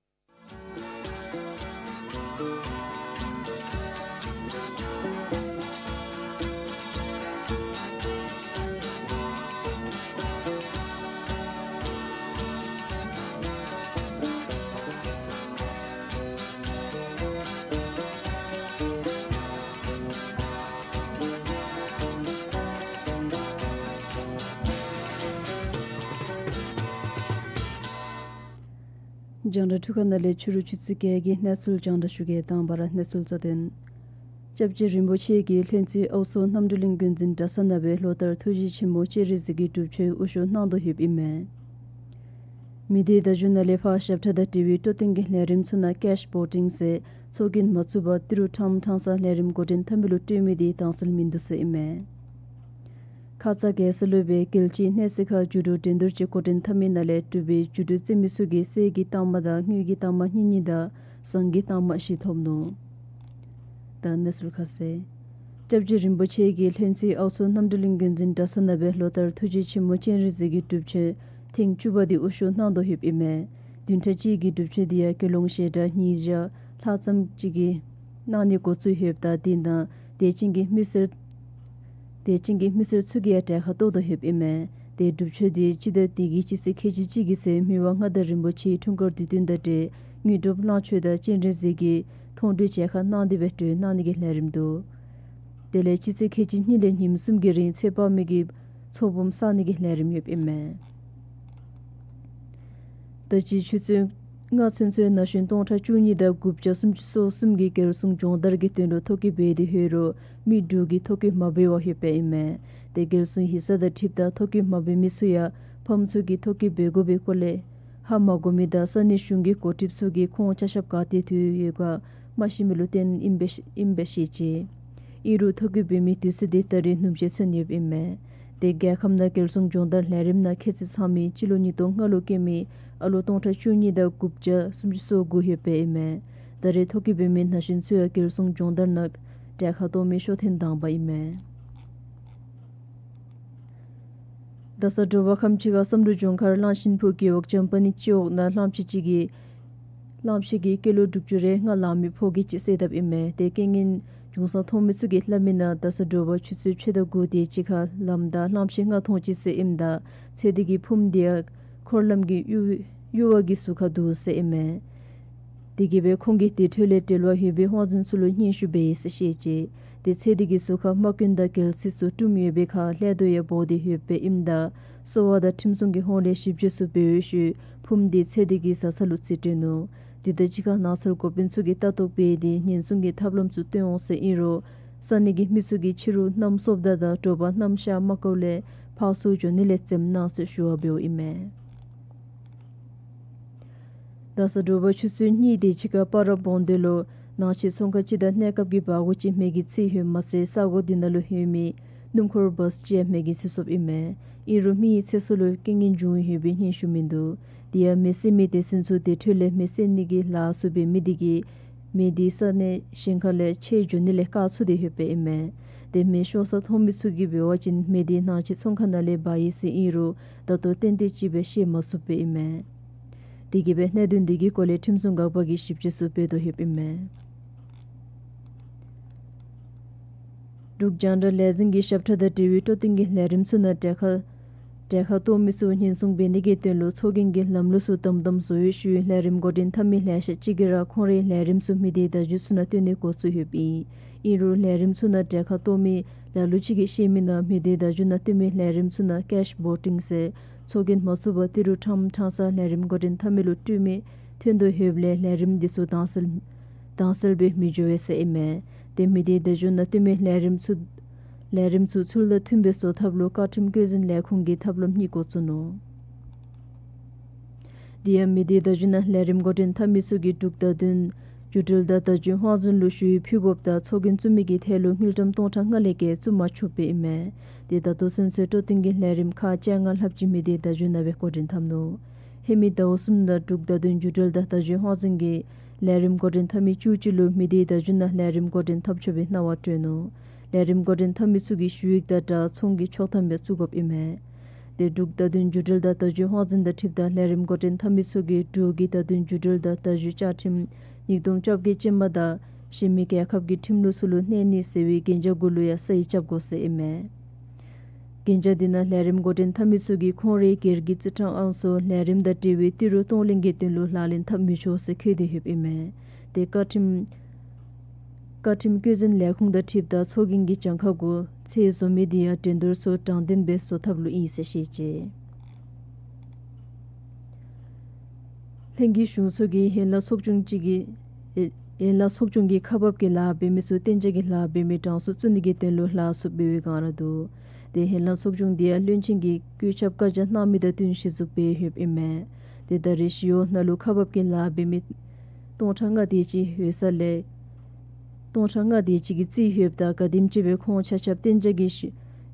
རྒྱང་བསྒྲགས་འཕྲུལ་ཁང་ནང་ལས་ཕྱི་རུ་ཆུ་ཚོད་བརྒྱད་ཀྱི་གནས་ཚུལ་རྒྱང་བསྒྲགས་ཞུ་གེ། དང་པ་ར་གནས་ཚུལ་གཙོ་དོན། སྐྱབས་རྗེ་རིན་པོ་ཆེ་གིས་ལྷུན་རྩེ་ཨའུ་མཚོ་རྣམ་གྲོལ་གླིང་དགོན་འཛིན་གྲྭ་ཚང་ནང་སྦེ་ལོ་ལྟར་ཐུགས་རྗེ་ཆེན་མོ་སྤྱན་རས་གཟིགས་ཀྱི་སྒྲུབ་མཆོད་དབུ་བཞུགས་གནང་དོ་ཡོདཔ་ཨིན་མས། མི་སྡེ་བརྡ་བརྒྱུད་ནང་ལས་ཕར་ཞབས་ཁྲ་དང་འབྲེལ་བའི་སྤྲོ་སྟོན་གྱི་ལས་རིམ་ཚུ་ནང་ཀེཤ་བོ་ཊིང་ཟེར་ཚོགས་རྒྱན་མ་ཚུད་པར་ཏི་རུ་ཕྲངམ་ཕྲང་ས་ལས་རིམ་འགོ་འདྲེན་འཐབ་མི་ལུ་སྤྲོད་མི་འདི་དྭངས་གསལ་མིན་འདུག་ཟེར་ཨིན་མས། ཁ་ཙ་རྒྱལ་ས་ལུ་སྦེ་རྒྱལ་སྤྱིའི་གནས་ཚད་ཁར་རྒྱུ་འགྲུལ་འགྲན་བསྡུར་ཅིག་འགོ་འདྲེན་འཐབ་མི་ནང་ལས་གྲུབ་པའི་རྒྱུ་འགྲུལ་རྩེད་མི་ཚུ་གིས་གསེར་གྱི་རྟགས་མ་དང་དངུལ་གྱི་རྟགས་མ་གཉིས་གཉིས་དང་ཟངས་ཀྱི་རྟགས་མ་བཞི་ཐོབ་ནུག། ད་གནས་ཚུལ་ཁ་གསལ། སྐྱབས་རྗེ་རིན་པོ་ཆེ་གིས་ལྷུན་རྩེ་ཨའུ་མཚོ་རྣམ་གྲོལ་གླིང་དགོན་འཛིན་གྲྭ་ཚང་ནང་སྦེ་ལོ་ལྟར་ཐུགས་རྗེ་ཆེན་མོ་སྤྱན་རས་གཟིགས་ཀྱི་སྒྲུབ་མཆོད་ཐེངས་བཅུ་པ་འདི་དབུ་བཞུགས་གནང་དོ་ཡོདཔ་ཨིན་མས། བདུན་ཕྲག་གཅིག་གི་སྒྲུབ་མཆོད་འདི་ཡང་དགེ་སློང་ཞལ་གྲངས་ཉིས་བརྒྱ་ལྷག་ཙམ་ཅིག་གིས་གནང་ནི་འགོ་བཙུགས་ཡོདཔ་ད་འདི་ནང་དད་ཅན་གྱི་མི་སེར་དད་ཅན་གྱི་མི་སེར་ཚུ་གིས་ཡང་གྲལ་ཁར་གཏོགས་དོ་ཡོདཔ་ཨིན་མས། ཏེ་སྒྲུབ་མཆོད་འདི་སྤྱི་ཟླ་འདི་གི་སྤྱི་ཚེས་ཁལ་གཅིག་གཅིག་གི་ཚེ་མི་དབང་མངའ་བདག་རིན་པོ་ཆེའི་འཁྲུངས་སྐར་དུས་སྟོན་དང་འབྲེལ་དངོས་གྲུབ་གླང་མཆོད་དང་སྤྱན་རས་གཟིགས་ཀྱི་མཐོང་གྲོལ་མཇལ་ཁ་གནང་སྟེ་སྦེ་གྲོལ་གནང་ནི་གི་ལས་རིམ་འདུག། དེ་ལས་སྤྱི་ཚེས་ཁལ་གཅིག་གཉིས་ལས་ཉིནམ་གསུམ་གྱི་རིང་ཚེ་དཔག་མེད་ཀྱི་ཚོགས་འབུམ་བསག་ནི་གི་ལས་རིམ་ཡོདཔ་ཨིན་མས། ད་ཅི་ཆུ་ཚོད་ལྔ་ཚུན་ཚོད་ན་གཞོན་སྟོང་ཕྲག་བཅུ་གཉིས་དང་དགུ་བརྒྱ་སུམ་ཅུ་སོ་གསུམ་གྱིས་རྒྱལ་སྲུང་སྦྱོང་བརྡར་གྱི་དོན་ལུ་ཐོ་བཀོད་འབད་དེ་ཡོད་རུང་མི་དྲུག་གིས་ཐོ་བཀོད་མ་འབད་བར་ཡོདཔ་ཨིན་མས། ཏེ་རྒྱལ་སྲུང་ཡིག་ཚང་དང་འཁྲིལཝ་ད་ཐོ་བཀོད་མ་འབད་མི་ཚུ་ཡང་ཕམ་ཚུ་གིས་ཐོ་བཀོད་འབད་དགོ་པའི་སྐོར་ལས་ཧ་མ་གོ་མི་དང་ས་གནས་གཞུང་གི་འགོ་ཁྲིདཔ་ཚུ་གིས་ཁོང་ཅ་ཆས་ག་ཏེ་འཐུ་ཡོད་ག་མ་ཤེས་མི་ལུ་བརྟེན་ཨིན་པས་ཨིན་པས་ཤེས་ཅི། ཨིན་རུང་ཐོ་བཀོད་འབད་མི་དུས་ཚོད་འདི་ད་རེས་ནུབ་མོ་ཚུན་ཡོདཔ་ཨིན་མས། ཏེ་རྒྱལ་ཁབ་ནང་རྒྱལ་སྲུང་སྦྱོང་བརྡར་ལས་རིམ་ནང་ཁྱད་ཚད་ཚང་མི་སྤྱི་ལོ་ཉིས་སྟོང་ལྔ་ལུ་སྐྱེས་མི་ཨ་ལོ་སྟོང་ཕྲག་བཅུ་གཉིས་དང་དགུ་བརྒྱ་སུམ་ཅུ་སོ་དགུ་ཡོདཔ་ཨིན་མས། ད་རེས་ཐོ་བཀོད་འབད་མི་ན་གཞོན་ཚུ་ཡང་རྒྱལ་སྲུང་སྦྱོང་བརྡར་ནང་གྲལ་ཁར་གཏོགས་མི་ཤོ་ཐེངས་དང་པ་ཨིན་མས། རྡ་ས་དྲོ་པ་ཁམས་ཕྱེད་ཀ་བསམ་གྲུབ་ལྗོངས་མཁར་གླང་ཆེན་ཕུག་གི་འོག་འཇམ་པ་ནི་སྤྱི་འོག་ནང་གླངམོ་ཆེ་ཅིག་གིས་གླངམོ་ཆེ་གིས་སྐྱེས་ལོ་དྲུག་ཅུ་རེ་ལྔ་ལང་མི་ཕོ་སྐྱེས་ཅིག་བསད་དཔ་ཨིན་མས། ཏེ་རྐྱེན་ངན་ དུང་སང་མཐོང་མི་ཚུ་གིས་སླབ་མི་ནང་ད་ས་དྲོ་པ་ཆུ་ཚོད་ཕྱེད་དང་དགུ་དེ་ཅིག་ཁར་ལམ་བདའ་གླངམོ་ཆེ་ལྔ་མཐོང་ཅི་ཟེར་ཨིནམ་ད་ཚེ་འདི་གི་ཕུངམ་དེ་ཡང་འཁོར་ལམ་གྱི་གཡུར་གཡུར་བ་གི་ཟུར་ཁར་འདུག་ཟེར་ཨིན་མས། དེ་གིས་སྦེ་ཁོང་གིས་དེ་འཕྲོ་ལས་འབྲེལ་བ་ཡོད་པའི་དབང་འཛིན་ཚུ་ལུ་སྙན་ཞུ་འབད་ཡི་ཟེར་བཤད་ཅི། དེ་ཚེ་འདི་གི་ཟུར་ཁར་དམག་རྐྱེན་དང་རྒྱལ་སྲིད་ཚུ་དཀྲུམ་ཡོད་པའི་ཁར་ལྷད་དོ་ཡང་སྦོ་སྟེ་ཡོདཔ་ཨིནམ་ད་གསོ་བ་དང་ཁྲིམས་སྲུང་གི་ཧོངས་ལས་ཞིབ་དཔྱད་ཚུ་འབད་བའི་ཤུལ་ཕུངམ་དེ་ཚེ་འདི་གི་བཟའ་ཚང་ལུ་རྩིས་སྤྲོད་ནུག། དེ་དང་གཅིག་ཁར་ནགས་ཚལ་འགོ་དཔོན་ཚུ་གིས་ལྟ་རྟོག་འབད་དེ་ཉེན་སྲུང་གི་ཐབས་ལམ་ཚུ་སྟོན་འོང་ཟེར་ཨིན་རུང་ས་གནས་ཀྱི་མི་ཚུ་གིས་ཕྱི་རུ་གནམ་སྲོཝ་ད་དང་དྲོ་པ་གནམ་ཤར་མ་ཀོ་ལས་ཕར་ཚུར་འགྱོ་ནི་ལས་འཛེམ་གནང་ཟེར་ཞུ་བ་འབདཝ་ཨིན་མས། ད་ས་དྲོ་པ་ཆུ་ཚོད་གཉིས་དེ་ཅིག་ཁར་སྤ་ར་བོང་སྡེ་ལུ་ནང་ཆེན་ཚོང་ཁང་ཅིག་དང་གནས་སྐབས་ཀྱི་འབག་སྒོ་ཅིག་མེ་གིས་འཚིག་ཡོདཔ་མ་ཚད་ས་གོ་དེ་ནང་ལུ་ལྷོད་མི་སྣུམ་འཁོར་བཱསི་ཅིག་ཡང་མེ་གིས་འཚིག་སོཔ་ཨིན་མས། ཨིན་རུང་མི་ཡི་ཚེ་སྲོག་ལུ་རྐྱེན་ངན་བྱུང་ཡོད་པའི་སྙན་ཞུ་མིན་འདུག། དེ་ཡང་མེ་བསད་མི་སྡེ་ཚན་ཚུ་དེ་འཕྲོ་ལས་མེ་བསད་ནི་གི་ལཱ་ཚུ་འབད་མི་དེ་གིས་མེ་དེ་ས་གནས་གཞན་ཁ་ལས་མཆེད་འགྱོ་ནི་ལས་བཀག་ཚུགས་ཏེ་ཡོདཔ་ཨིན་མས། དེ་མེ་ཤོར་ས་མཐོང་མི་ཚུ་གིས་འབད་བ་ཅིན་མེ་དེ་ནང་ཆེན་ཚོང་ཁང་ནང་ལས་འབར་ཡི་ཟེར་ཨིན་རུང་ད་ལྟོ་ཏན་ཏན་ཅིག་སྦེ་ཤེས་མ་ཚུགསཔ་ཨིན་མས། དེ་གིས་སྦེ་གནད་དོན་དེ་གི་སྐོར་ལས་ཁྲིམས་སྲུང་འགག་པ་གིས་ཞིབ་དཔྱད་ཚུ་འབད་དོ་ཡོདཔ་ཨིན་མས། འབྲུག་རྒྱང་བསྒྲགས་ལས་འཛིན་གྱིས་ཞབས་ཁྲ་དང་འབྲེལ་བའི་སྤྲོ་སྟོན་གྱི་ལས་རིམ་ཚུ་ནང་གྲལ་ཁར་གྲལ་ཁར་གཏོགས་མི་ཚུ་ཉེན་སྲུང་འབད་ནི་གི་དོན་ལུ་ཚོགས་རྒྱན་གྱི་ལམ་ལུགས་ཚུ་དམ་དམ་བཟོ་བའི་ཤུལ་ལས་རིམ་འགོ་འདྲེན་འཐབ་མི་ལེ་ཤ་ཅིག་གིས་ར་ཁོང་རའི་ལས་རིམ་ཚུ་མི་སྡེའི་བརྡ་བརྒྱུད་ཚུ་ནང་སྟོན་ནི་འགོ་བཙུགས་ཡོདཔ་ཨིན། ཨིན་རུང་ལས་རིམ་ཚུ་ནང་གྲལ་ཁར་གཏོགས་མི་ལ་ལུ་ཅིག་གིས་བཤད་མི་ནང་མི་སྡེའི་བརྡ་བརྒྱུད་ནང་སྟོན་མི་ལས་རིམ་ཚུ་ནང་ཀེཤ་བོ་ཊིང་ཟེར་ཚོགས་རྒྱན་མ་བཙུགས་པར་ཏི་རུ་ཕྲངམ་ཕྲང་ས་ལས་རིམ་འགོ་འདྲེན་འཐབ་མི་ལུ་སྤྲོད་མི་ཐོན་དོ་ཡོདཔ་ལས་ལས་རིམ་འདི་ཚུ་དྭངས་གསལ་དྭངས་གསལ་སྦེ་མི་འགྱོ་བས་ཟེར་ཨིན་མས། དེ་མི་སྡེའི་བརྡ་བརྒྱུད་ནང་སྟོན་མི་ལས་རིམ་ཚུ་ལས་རིམ་ཚུ་ཚུལ་དང་མཐུན་པའི་བཟོ་ཐབས་ལུ་བཀའ་ཁྲིམས་བཀོད་འཛིན་ལས་ཁུངས་ཀྱིས་ཐབས་ལམ་གཉིས་འགོ་བཙུགས་ནུག། དེ་ཡང་མི་སྡེའི་བརྡ་བརྒྱུད་ནང་ལས་རིམ་འགོ་འདྲེན་འཐབ་མི་ཚུ་གིས་འབྲུག་བརྡ་དོན་བརྒྱུད་འབྲེལ་དང་བརྡ་བརྒྱུད་དབང་འཛིན་ལུ་ཞུ་ཡིག་ཕུལ་དགོཔ་དང་ཚོགས་རྒྱན་བཙུགས་མི་གི་ཐད་ལུ་དངུལ་ཀྲམ་སྟོང་ཕྲག་ལྔ་ལས་བརྒལ་བཙུགས་མ་ཆོགཔ་ཨིན་མས། དེ་ད་ལྟོ་ཚུན་ཚོད་སྤྲོ་སྟོན་གྱི་ལས་རིམ་ཁག་བཅོ་ལྔ་ལྷགཔ་ཅིག་མི་སྡེའི་བརྡ་བརྒྱུད་ནང་སྦེ་འགོ་འདྲེན་འཐབ་ནུག། ཧེ་མའི་ཟླཝ་གསུམ་ནང་འབྲུག་བརྡ་དོན་བརྒྱུད་འབྲེལ་དང་བརྡ་བརྒྱུད་དབང་འཛིན་གྱིས་ལས་རིམ་འགོ་འདྲེན་འཐབ་མི་བཅུ་གཅིག་ལུ་མི་སྡེའི་བརྡ་བརྒྱུད་ནང་ལས་རིམ་འགོ་འདྲེན་འཐབ་ཆོག་པའི་གནང་བ་སྤྲོད་ནུག། ལས་རིམ་འགོ་འདྲེན་འཐབ་མི་ཚུ་གིས་ཞུ་ཡིག་དང་སྦྲགས་ཚོང་གི་ཆོག་ཐམ་ཡང་བཙུགས་དགོཔ་ཨིན་མས། དེ་འབྲུག་བརྡ་དོན་བརྒྱུད་འབྲེལ་དང་བརྡ་བརྒྱུད་དབང་འཛིན་དང་འཁྲིལཝ་ད་ལས་རིམ་འགོ་འདྲེན་འཐབ་མི་ཚུ་གིས་འབྲུག་གི་བརྡ་དོན་བརྒྱུད་འབྲེལ་དང་བརྡ་བརྒྱུད་བཅའ་ཁྲིམས་ཉིས་སྟོང་བཅོ་བརྒྱད་ཅན་མ་དང་གཞན་མི་རྒྱལ་ཁབ་ཀྱི་ཁྲིམས་ལུགས་ཚུ་ལུ་གནས་ནི་ཟེར་བའི་གན་རྒྱ་གུ་ལུ་ཡང་ས་ཡིག་རྐྱབ་དགོ་ཟེར་ཨིན་མས། གན་རྒྱ་འདི་ནང་ལས་རིམ་འགོ་འདྲེན་འཐབ་མི་ཚུ་གིས་ཁོང་རའི་སྒེར་གྱི་རྩིས་ཁྲ་ཨང་ཚུ་ལས་རིམ་དང་འབྲེལ་བའི་ཏི་རུ་གཏོང་ལེན་གྱི་དོན་ལུ་ལག་ལེན་འཐབ་མི་ཆོག་ཟེར་བཀོད་དེ་ཡོདཔ་ཨིན་མས། དེ་བཀའ་ཁྲིམས་བཀའ་ཁྲིམས་བཀོད་འཛིན་ལས་ཁུངས་དང་འཁྲིལཝ་ད་ཚོགས་རྒྱན་གྱི་གྱངས་ཁ་གུ་ཚད་བཟོ་མི་འདི་ཡང་འགྲན་བསྡུར་ཚུ་དྲང་བདེན་སྦེ་བཟོ་ཐབས་ལུ་ཨིན་ཟེར་བཤད་ཅི། ལྷན་རྒྱས་གཞུང་ཚོགས་ཀྱིས་ཡན་ལག་ཚོགས་ཆུང་ཅིག་གིས་ཡན་ལག་ཚོགས་ཆུང་གིས་ཁག་འབག་གི་ལཱ་འབད་མི་ཚུ་གཏན་འཇགས་ཀྱི་ལཱ་འབད་མི་གྲངས་སུ་བཙུགས་ནི་གི་དོན་ལུ་ལཱ་ཚུ་འབད་བའི་སྒང་ར་འདུག། དེ་ཡན་ལག་ཚོགས་ཆུང་འདི་ཡང་བློན་ཆེན་གྱིས་བཀོད་ཁྱབ་བཀའ་རྒྱ་གནང་མི་དང་བསྟུན་གཞི་བཙུགས་འབད་ཡོདཔ་ཨིན་མས། དེ་ད་རེས་ཞི་གཡོག་ནང་ལུ་ཁག་འབག་གི་ལཱ་འབད་མི་སྟོང་ཕྲག་ལྔ་དེ་ཅིག་ཡོད་ས་ལས་སྟོང་ཕྲག་ལྔ་དེ་ཅིག་གིས་རྩིས་ཡོདཔ་ད་ག་དེམ་ཅིག་སྦེ་ཁོང་ཆ་ཁྱབ་གཏན་འཇགས་ཀྱི་ཞི་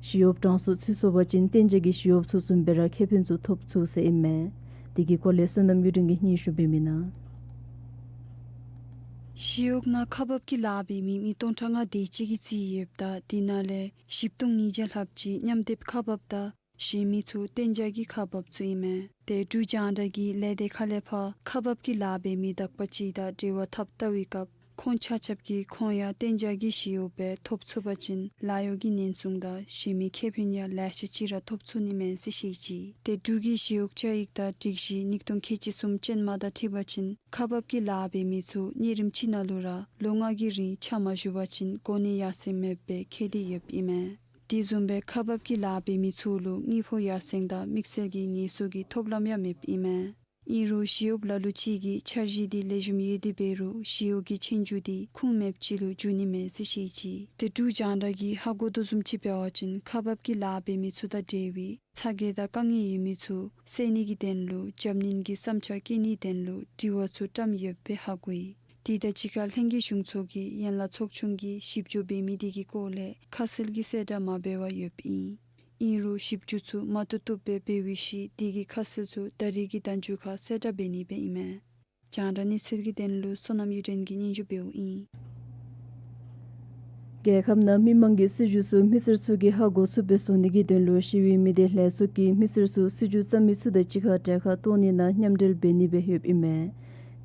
ཞི་གཡོགཔ་གྲངས་སུ་ཚུད་སོང་པ་ཅིན་གཏན་འཇགས་ཀྱི་ཞི་གཡོགཔ་ཚུ་བཟུམ་སྦེ་ར་ཁེ་ཕན་ཚུ་ཐོབ་ཚུགས་ཟེར་ཨིན་མས། དེ་གི་སྐོར་ལས་བསོད་ནམས་གཡུ་སྒྲོན་གྱིས་སྙན་ཞུ་འབད་མི་ནང་། ཞི་གཡོག་ནང་ཁག་འབག་གི་ལཱ་འབད་མི་མི་སྟོང་ཕྲག་ལྔ་དེ་ཅིག་གིས་རྩིས་ཡོདཔ་ད་དེ་ནང་ལས་བཞི་སྟོང་ཉིས་བརྒྱ་ལྷགཔ་ཅིག་མཉམ་སྡེབ་ཁག་འབགཔ་དང་གཞན་མི་ཚུ་གཏན་འཇགས་ཀྱི་ཁག་འབགཔ་ཚུ་ཨིན་མས། དེ་འབྲུག་རྒྱང་བསྒྲགས་ཀྱིས་ལས་སྡེ་ཁག་ལས་ཕར་ཁག་འབག་གི་ལཱ་འབད་མི་དག་པ་ཅིག་དང་འབྲེལ་བ་འཐབ་བལྟ་བའི་སྐབས་ཁོང་ཆ་ཁྱབ་ཀྱིས་ཁོང་ཡང་གཏན་འཇགས་ཀྱི་ཞི་གཡོགཔ་སྦེ་ཐོབ་ཚུགས་པ་ཅིན་ལཱ་གཡོག་གི་ཉེན་སྲུང་དང་གཞན་མི་ཁེ་ཕན་ཡང་ལེ་ཤ་ཅིག་ར་ཐོབ་ཚུགས་ནི་མས་ཟེར་བཤད་ཅི། དེ་འབྲུག་གི་ཞི་གཡོག་བཅའ་ཡིག་དང་སྒྲིག་གཞི་ཉིས་སྟོང་ཁལ་གཅིག་གསུམ་ཅན་མ་དང་འཁྲིལ་བ་ཅིན་ཁག་འབག་གི་ལཱ་འབད་མི་ཚུ་གནས་རིམ་ཅིག་ནང་ལུ་ར་ལོ་ལྔ་གི་རིང་ཕྱག་མ་ཞུ་བ་ཅིན་གོ་གནས་ཡར་སེང་མེདཔ་སྦེ་འཁེལ་ཏེ་ཡོདཔ་ཨིན་མས། དེ་བཟུམ་སྦེ་ཁག་འབག་གི་ལཱ་འབད་མི་ཚུ་ལུ་དངུལ་ཕོགས་ཡར་སེང་དང་དམིགས་བསལ་གྱི་ངལ་གསོ་གི་ཐོབ་ལམ་ཡང་མེདཔ་ཨིན་མས། ཨིན་རུང་ཞི་གཡོགཔ་ལ་ལུ་ཅིག་གིས་འཆར་གཞི་འདི་ལེགས་ཤོམ་ཡོད་དེ་འབད་རུང་ཞི་གཡོག་གི་ཆོས་རྒྱུགས་འདི་ཁུངས་མེདཔ་ཅིག་ལུ་འགྱུར་ནི་མས་ཟེར་བཤད་ཅི། དེ་འབྲུག་རྒྱང་བསྒྲགས་ཀྱིས་ཧ་གོ་དོ་བཟུམ་ཅིག་འབད་བ་ཅིན་ཁག་འབག་གི་ལཱ་འབད་མི་ཚུ་དང་འབྲེལ་བའི་ཚ་གྱང་དང་དཀའ་ངལ་ཡོད་མི་ཚུ་སེལ་ནི་གི་དོན་ལུ་རྒྱབ་སྣོན་གྱི་བསམ་འཆར་བཀོད་ནིའི་དོན་ལུ་དྲི་བ་ཚུ་བཀྲམ་ཡོདཔ་སྦེ་ཧ་གོ་ཡི། དེ་དང་གཅིག་ཁར་ལྷན་རྒྱས་གཞུང་ཚོགས་ཀྱིས་ཡན་ལག་ཚོགས་ཆུང་གིས་ཞིབ་འཇུག་འབད་མི་དེ་གི་སྐོར་ལས་ཁ་གསལ་གྱི་གསལ་བསྒྲགས་མ་འབད་བར་ཡོདཔ་ཨིན། ཨིན་རུང་ཞིབ་འཇུག་ཚུ་མ་བཏུབ་བཏུབ་སྦེ་འབད་བའི་ཤུལ་དེ་གི་ཁ་གསལ་ཚུ་ད་རེས་ཀྱི་ཟླ་མཇུག་ཁར་གསལ་བསྒྲགས་འབད་ནི་སྦེ་ཨིན་མས། རྒྱང་བསྒྲགས་གནས་ཚུལ་གྱི་དོན་ལུ་བསོད་ནམས་གཡུ་སྒྲོན་གྱིས་སྙན་ཞུ་འབདཝ་ཨིན། རྒྱལ་ཁབ་ནང་མི་མང་གི་སྲིད་བྱུས་ཚུ་མི་སེར་ཚུ་གིས་ཧ་གོ་ཚུགསཔ་སྦེ་བཟོ་ནི་གི་དོན་ལུ་ཞི་བའི་མི་སྡེ་ལྷན་ཚོགས་ཀྱིས་མི་སེར་ཚུ་སྲིད་བྱུས་བརྩམ་མི་ཚུ་དང་གཅིག་ཁར་གྲལ་ཁར་གཏོགས་ནི་ནང་མཉམ་འབྲེལ་འབད་ནི་སྦེ་ཡོདཔ་ཨིན་མས།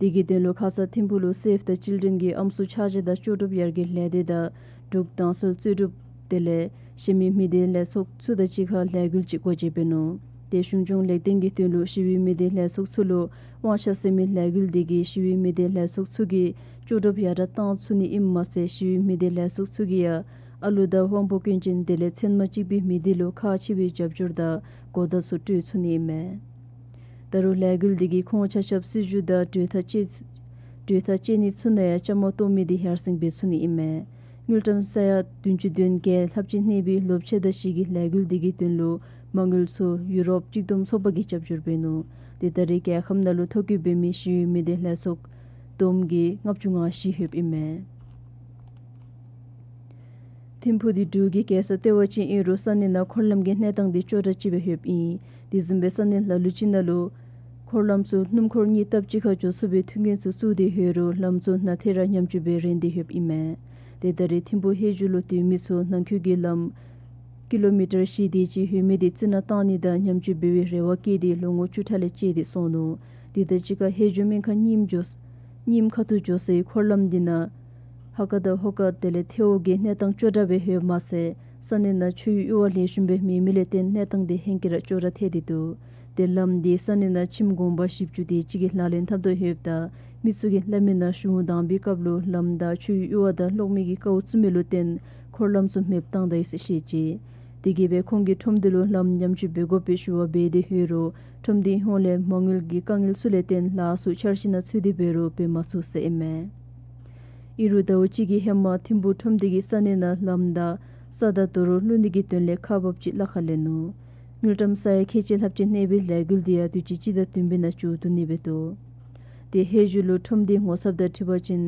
དེ་གི་དོན་ལུ་ཁ་ཙ་ཐིམ་ཕུག་ལུ་སེབ་ད་ཅིལ་ཌེན་གྱི་ཨམ་སྲུ་ཕྱག་རྗེས་དང་ལྕོགས་གྲུབ་ཡར་རྒྱས་ལས་སྡེ་དང་འབྲུག་དྭངས་གསལ་རྩོད་སྒྲུབ་དེ་ལས་གཞན་མི་མི་སྡེ་ལས་ཚོགས་ཚུ་དང་གཅིག་ཁར་ལས་འགུལ་ཅིག་འགོ་འབྱེད་འབད་ནུག། དེ་གཞུང་སྐྱོང་ལེགས་ལྡན་གྱི་དོན་ལུ་ཞི་བའི་མི་སྡེ་ལས་ཚོགས་ཚུ་ལུ་དབང་ཆ་སེལ་མི་ལས་འགུལ་འདི་གིས་ཞི་བའི་མི་སྡེ་ལས་ཚོགས་ཚུ་གིས་ལྕོགས་གྲུབ་ཡར་དྲག་བཏང་ཚུགས་ནི་ཨིནམ་མ་ཚད་ཞི་བའི་མི་སྡེ་ལས་ཚོགས་ཚུ་གིས་ཡང་ཨ་ལུ་དང་དབང་པོ་སྐྱོན་ཅན་དེ་ལས་ཚེར་མ་གཅིག་པའི་མི་སྡེ་ལུ་ཁག་ཆེ་བའི་རྒྱབ་སྐྱོར་དང་གོ་བརྡ་ཚུ་སྤྲོད་ཚུགས་ནི་ཨིན་མས། ད་རུང་ལས་འགུལ་འདི་གིས་ཁོང་ཆ་ཁྱབ་སྲིད་བྱུས་དང་གྲོས་ཐག་བཅད་གྲོས་ཐག་བཅད་ནི་ཚུ་ནང་ཡང་བཅའ་མར་གཏོགས་མི་འདི་ཡར་སེང་འབད་ཚུགས་ནི་ཨིན་མས། དངུལ་ཀྲམ་ས་ཡ་བདུན་ཅུ་དོན་བརྒྱད་ལྷབ་ཅིང་གནས་པའི་ལོ་ཕྱེད་དང་བཞི་གི་ལས་འགུལ་འདི་གི་དོན་ལུ་མ་དངུལ་ཚུ་ཡུ་རོབ་གཅིག་བསྡོམས་ཚོགས་པ་གིས་རྒྱབ་སྐྱོར་འབད་ནུག། དེ་ད་རེས་རྒྱལ་ཁབ་ནང་ལུ་ཐོ་བཀོད་འབད་མི་ཞི་བའི་མི་སྡེ་ལས་ཚོགས་བསྡོམས་ཀྱིས་ལྔ་བཅུ་ང་བཞི་ལྷོདཔ་ཨིན་མས། ཐིམ་ཕུག་འདི་འབྲུག་གི་རྒྱལ་ས་ལྟེ་བ་ཅིག་ཨིན་རུང་ས་གནས་ནང་འཁོར་ལམ་གྱི་གནས་སྟངས་འདི་སྐྱོ་དྲགས་ཅིག་སྦེ་ལྷོདཔ་ཨིན། དེ་བཟུམ་སྦེ་ས་གནས་ལ་ལུ་ཅིག་ནང་ལུ་འཁོར་ལམ་ཚུ་སྣུམ་འཁོར་གཉིས་སྟབས་གཅིག་ཁར་འགྱོ་ཚུགས་པའི་མཐུན་རྐྱེན་ཚུ་བཙུགས་ཏེ་ལྷོད་རུང་ལམ་ཚུ་ནང་ཐེ་ར་ཉམས་བཅོས་འབད་རན་ཏེ་ལྷོདཔ་ཨིན་མས། དེ་ད་རེས་ཐིམ་ཕུག་ལྷོད་བཞུད་ལུ་སྡོད་མི་ཚུ་ནང་འཁོད་ཀྱི་ལམ་ཀི་ལོ་མི་ཊར་བཞི་དེ་ཅིག་ལྷོད་མི་འདི་རྩི་ནག་བཏང་ནི་དང་ཉམས་བཅོས་འབད་བའི་རེ་བ་བསྐྱེད་དེ་ལོ་ངོ་བཅུ་ཕྲག་ལས་བཅད་དེ་སོང་ནུག། དེ་དང་གཅིག་ཁར་ལྷོད་བཞུད་སྨན་ཁང་རྙིངམ་འགྱོ་རྙིངམ་ཁ་ཐུག་འགྱོ་སའི་འཁོར་ལམ་འདི་ནང་ཧ་ཀ་དང་ཧོ་ཀ་དེ་ལས་ཐེའུ་གི་གནས་སྟངས་སྐྱོ་དྲགས་སྦེ་ལྷོདཔ་མ་ཚད་ས་གནས་ནང་ཆུའི་གཡུར་བ་ལེགས་ཤོམ་སྦེ་མེད་མི་ལས་བརྟེན་གནས་སྟངས་འདི་ཧེང་སྐལ་ར་སྐྱོ་དྲགས་ཐལ་ཏེ་འདུག། དེ་ལམ་འདི་ས་གནས་ནང་ཁྱིམ་གུང་པ་བཞི་བཅུ་དེ་ཅིག་གི་ལག་ལེན་འཐབ་དོ་ལྷོདཔ་ད་མི་ཚུ་གིས་སླབ་མི་ནང་གཞུང་དང་པའི་སྐབས་ལུ་ལམ་དང་ཆུའི་གཡུར་བ་དང་གློག་མེ་གི་དཀའཝ་བཙུགས་མི་ལུ་བརྟེན་འཁོར་ལམ་ཚུ་མེདཔ་བཏང་ད་ཡི་ཟེར་བཤད་ཅི། དེ་གིས་སྦེ་ཁོང་གིས་ཁྲོམ་སྡེ་ལུ་ལམ་ཉམས་བཅོས་འབད་དགོ་པའི་ཞུ་བ་འབད་དེ་ལྷོད་རུང་ཁྲོམ་སྡེའི་ཧོངས་ལས་མ་དངུལ་གྱི་དཀའ་ངལ་ཚུ་ལས་བརྟེན་ལཱ་ཚུ་འཆར་གཞི་ནང་ཚུད་དེ་འབད་རུང་འབད་མ་ཚུགས་ཟེར་ཨིན་མས། ཨིན་རུང་ཟླཝ་གཅིག་གི་ཧེ་མ་ཐིམ་ཕུག་ཁྲོམ་སྡེ་གིས་ས་གནས་ནང་ལམ་དང་ས་དང་རྡོ་རོག་བླུག་ནི་གི་དོན་ལས་ཁག་འབགཔ་ཅིག་གླ་ཁར་ལེན་ནུག། དངུལ་ཀྲམ་ས་ཡ་ཁལ་གཅིག་ལྷགཔ་ཅིག་གནས་པའི་ལས་འགུལ་འདི་ཡང་དུས་ཅི་སྤྱི་ཟླ་བདུན་པའི་ནང་མཇུག་བསྡུ་ནི་སྦེ་འདུག། དེ་ལྷོད་བཞུད་ལུ་ཁྲོམ་སྡེའི་ངོ་ཚབ་དང་འཁྲིལ་བ་ཅིན་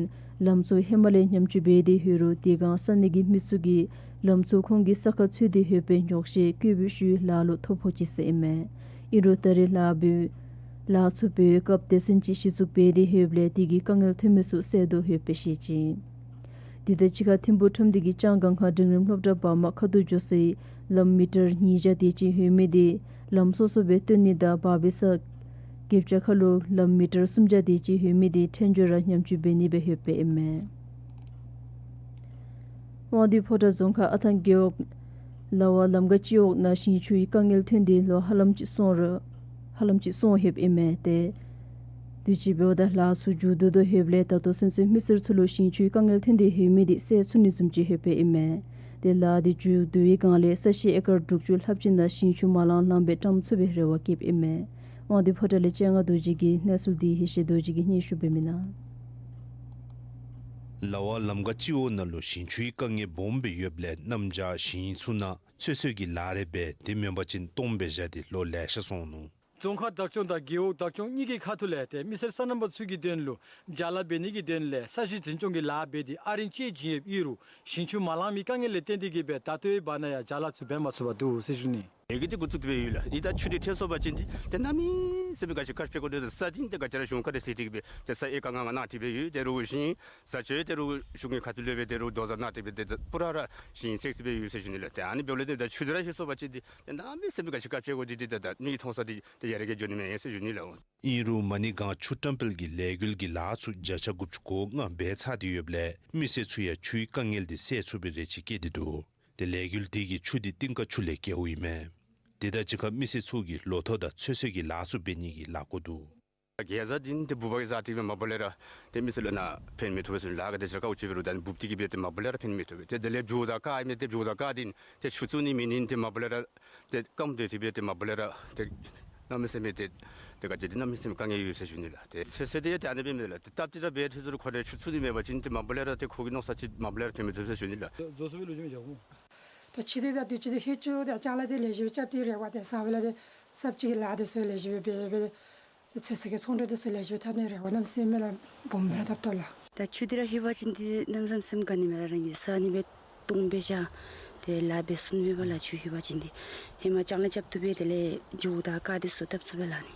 ལམ་ཚུ་ཧེ་མ་ལས་ཉམས་བཅོས་འབད་དེ་ལྷོད་རུང་དེ་སྒང་ས་གནས་ཀྱི་མི་ཚུ་གིས་ལམ་ཚུ་ཁོང་གི་ས་ཁར་ཚུད་དེ་ལྷོད་པའི་ཉོགས་བཤད་བཀོད་འབོད་ཞུ་བའི་ལཱ་ལུ་ཐོ་ཕོག་ཅི་ཟེར་ཨིན་མས། ཨིན་རུང་ད་རེས་ལཱ་འབད་ལཱ་ཚུ་འབད་བའི་སྐབས་སྡེ་ཚན་ཅིག་གཞི་བཙུགས་འབད་དེ་ལྷོདཔ་ལས་དེ་གི་དཀའ་ངལ་ཐོན་མི་ཚུ་སེལ་དོ་ལྷོདཔ་སྦེ་བཤད་ཅི། དེ་དང་གཅིག་ཁར་ཐིམ་ཕུག་ཁྲོམ་སྡེ་གི་ལྕང་སྒང་ཁ་འབྲིང་རིམ་སློབ་གྲྭ་བར་མ་ཁ་ཐུག་འགྱོ་སའི་ལམ་མི་ཊར་ཉིས་བརྒྱ་དེ་ཅིག་ལྷོད་མི་འདི་ལམ་སོ་སོ་སྦེ་བཏོན་ནི་དང་འབག་པའི་ས་གེབ་ཅ་ཁ་ལུ་ལམ་མི་ཊར་སུམ་བརྒྱ་དེ་ཅིག་ལྷོད་མི་འདི་ཕྲན་བཅད་ར་ཉམས་བཅོས་འབད་ནི་སྦེ་ལྷོདཔ་ཨིན་མས། དབང་འདུས་ཕོ་བྲང་རྫོང་ཁག་ཨ་ཐང་རྒེད་འོག་ལ་བ་ལམ་ཁ་སྤྱི་འོག་ནང་ཞིང་ཆུའི་དཀའ་ངལ་ཐོན་ཏེ་ལོ་ཧ་ལམ་ཅིག་སོང་རུང་ཧ་ལམ་ཅིག་སོང་ལྷོདཔ་ཨིན་མས། ཏེ་དུས་ཅི་འབདཝ་ད་ལཱ་ཚུ་མཇུག་བསྡུ་དོ་ལྷོདཔ་ལས་ད་ལྟོ་ཚུན་ཚོད་མི་སེར་ཚུ་ལུ་ཞིང་ཆུའི་དཀའ་ངལ་ཐོན་ཏེ་ལྷོད་མི་འདི་སེལ་ཚུགས་ནི་བཟུམ་ཅིག་ལྷོདཔ་ཨིན་མས། ཏེ་ལཱ་འདི་མཇུག་བསྡུ་བའི་སྒང་ལས་ས་གཞི་ཨེ་ཀར་དྲུག་ཅུ་ལྷགཔ་ཅིག་ནང་ཞིང་ཆུ་མ་ལང་ལངམ་སྦེ་བཀྲམ་ཚུགས་པའི་རེ་བ་བསྐྱེདཔ་ཨིན་མས། དབང་འདུས་ཕོ་བྲང་ལས་སྤྱན་སྔ་རྡོ་རྗེ་གི་གནས་ཚུལ་འདི་ཡེ་ཤེས་རྡོ་རྗེ་གིས་སྙན་ཞུ་འབད་མི་ནང་། ལ་བ་ལམ་ཁ་སྤྱི་འོག་ནང་ལུ་ཞིང་ཆུའི་དཀའ་ངལ་སྦོམ་སྦེ་ཡོདཔ་ལས་གནམ་བྱཱར་ཞིང་ཆུ་ནང་ཚོད་བསྲེ་གི་ལཱ་རེ་འབད་དེ་མེན་པ་ཅིན་སྟོངམ་སྦེ་བཞག་སྟེ་ལོ་ལེ་ཤ་སོང་ནུག། རྫོང་ཁག་བདག་སྐྱོང་དང་རྒེད་འོག་བདག་སྐྱོང་གཉིས་ཀྱི་ཁ་ཐུག་ལས་ཏེ་མི་སེར་སོ་ནམ་པ་ཚུ་གི་དོན་ལུ་ཅ་ལ་འབད་ནི་གི་དོན་ལས་ས་གཞི་འཛིན་སྐྱོང་གི་ལཱ་འབད་དེ་ཨ་རིང་བཅད་བྱིན་ཡོདཔ་ཨིན་རུང་ཞིང་ཆུ་མ་ལང་མི་དཀའ་ངལ་ལས་བརྟེན་ཏེ་གིས་སྦེ་ད་ལྟོའི་བར་ན་ཡང་ཅ་ལ་ཚུ་འབད་མ་ཚུགས་པར་འདུག་ཟེར་ཞུ་ནི། ཨེ་གི་འདི་འགོ་བཙུགས་ཏེ་སྦེ་ཡོད་ལགས། ཨིན་ད་ཆུ་འདི་ཐལ་སོང་པ་ཅིན་འདི་ཏེ་གནམ་མེད་ས་མེད་ག་ཅི་ཁག་ཆེ་དགོ་འདི་ས་འདི་ཏེ་ག་ཅི་ར་གཞུང་ཁ་ཏེ་ཟེར་ཏེ་གིས་སྦེ་ཏེ་ས་ཨེ་ཀར་ལྔ་ལྔ་གནང་སྟེ་སྦེ་ཡོད། ཏེ་རུང་ཞིང་ས་ཆ་ཏེ་རུང་གཞུང་གི་ཁ་ཐུག་ལས་སྦེ་ཏེ་རུང་རྡོ་ཟ་གནང་སྟེ་སྦེ་ཏེ་པུ་ར་ར་ཞིང་ཚད་དེ་སྦེ་ཡོད་ཟེར་ཞུ་ནི་ལགས། ཏེ་ཨ་ནི་འབདཝ་ལས་ཏེ་ད་ཆུ་འདི་ར་ལྷོད་སོང་པ་ཅིན་འདི་ཏེ་གནམ་མེད་ས་མེད་ག་ཅི་ཁག་ཆེ་དགོ་འདི་ཏེ་ད་མིག་གིས་མཐོང་ས་འདི་ཏེ་ཡར་རྒྱས་འགྱོ་ནི་མས་ཟེར་ཞུ་ནི་ལགས། ཨིན་རུང་མ་ཎི་སྒང་ཆུ་བཀྲམ་སྤེལ་གྱི་ལས་འགུལ་གྱི་ལཱ་ཚུ་བརྒྱ་ཆ་དགུ་བཅུ་གོ་ལྔ་འབད་ཚར་ཏེ་ཡོདཔ་ལས་མི་སེར་ཚུ་ཡང་ཆུའི་དཀའ་ངལ་འདི་སེལ་ཚུགས་པའི་རེ་ཆེ་བསྐྱེད་དེ་འདུག། ཏེ་ལས་འགུལ་འདི་གིས་ཆུ་འདི་རྟིང་ཀ་ཆུ་ལས་རྒྱལཝ་ཨིན་མས། དེ་དང་གཅིག་ཁར་མི་སེར་ཚུ་གིས་ལོ་ཐོག་དང་ཚོད་བསྲེ་གི་ལཱ་ཚུ་འབད་ནི་གི་ལཱ་འགོ་འདུག། གེ་ཛ་འདི་ཏེ་འབུཔ་གིས་ཟ་སྟེ་སྦེ་མ་པ་ལས་ར་ཏེ་མི་སེར་ལུ་ནཱ་ཕན་མི་ཐོགས་པས་ཟེར་ལཱ་ག་དེ་ཅིག་ར་ཁག་ཆེ་འབད་རུང་ད་ནི་འབུཔ་འདི་གིས་སྦེ་ཏེ་མ་པ་ལས་ར་ཕན་མི་ཐོགས་པས། ཏེ་དེ་ལས་མཇུག་དང་ཀ་ཨིན་མས། ཏེ་མཇུག་དང་ཀ་འདི་ཏེ་ཆུ་བཙུགས་ནི་མེད་ནི་ཏེ་མ་པ་ལས་ར་ཏེ་སྐམ་སྡོད་དེ་སྦེ་ཏེ་མ་པ་ལས་ར་ཏེ་གནམ་མེད་ས་མེད་ཏེ་ཏེ་ག་ཅི་འདི་གནམ་མེད་ས་མེད་དཀའ་ངལ་ཡོད་ཟེར་ཞུ་ནི་ལགས། ཏེ་ཚོད་བསྲེ་འདི་ཏེ་ཨ་ནི་སྦེ་མས་ལགས། ཏེ་སྟབས་ཅིག་ར་འབད་དེ་ཚུར་ཁོ་རའི་ཆུ་བཙུགས་ནི་མེད་པ་ཅིན་ཏེ་མ་པ་ལས་ར་ཏེ་ཁོ་གི་མནོ་ས་ཅིག་མ་པ་ལས་ར་ཕན་མི་ཐོགས་ཟེར་ཞུ་ནི་ལགས། རྫོང་ཚོགས་པའི་ལོ་རྒྱུས་མི་བྱ་གོ། ད་ཆུ་འདི་ད་དུས་ཅི་ཏེ་ལྷོད་བཅུག་ཏེ་ཅང་ལ་ཏེ་ལེགས་ཤོམ་རྐྱབ་སྟེ་རེ་བ་ཏེ་སང་ཕོད་ལུ་ཏེ་གསརཔ་ཅིག་གི་ལཱ་འདི་ཚུ་ལེགས་ཤོམ་སྦེ་འབད་སྦེ་ཏེ་ཚོད་བསྲེ་གི་ཚོང་འབྲེལ་འདི་ཚུ་ལེགས་ཤོམ་འཐབ་ནི་རེ་བ་གནམ་མེད་ས་མེད་ལགས་སྦོམ་སྦེ་ར་བཏབ་དོ་ལགས། ད་ཆུ་འདི་ར་ལྷོད་པ་ཅིན་ཏེ་གནམ་མེད་ས་མེད་དགའ་ནི་མས་ལགས། རང་གི་ས་ནི་སྦེ་སྟོངམ་སྦེ་བཞག་ཏེ་ལཱ་འབད་ཚུགས་ནི་མས་པ་ལགས། ཆུ་ལྷོད་པ་ཅིན་ཏེ་ཧེ་མ་ཅང་ལ་རྐྱབ་བཏུབ་པས། དེ་ལས་མཇུག་དང་ཀ་འདི་ཚུ་བཏབ་ཚུགས་པས་ལགས། ཨ་ནི་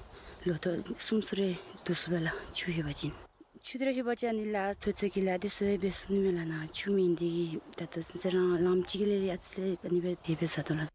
ལོ་ཐོག་གསུམ་ཚུ་རེ་བསྡུ་ཚུགས་པས་ལགས། ཆུ་ལྷོད་པ་ཅིན་ཆུ་འདི་ར་ལྷོད་པ་ཅིན་ཨ་ནི་ལཱ་ཚོད་བསྲེ་གི་ལཱ་འདི་ཚུ་ཡང་འབད་ཚུགས་ནི་མས་ལགས། ནཱ་ཆུ་མེད་ནི་འདི་གིས་ད་ལྟོ་ཚུན་ཚོད་རང་ལངམ་ཅིག་གི་ལས་ཨ་ཙི་ལས་ཨ་ནི་སྦེ་འབད་འབད་ཟ་དོ་ལགས།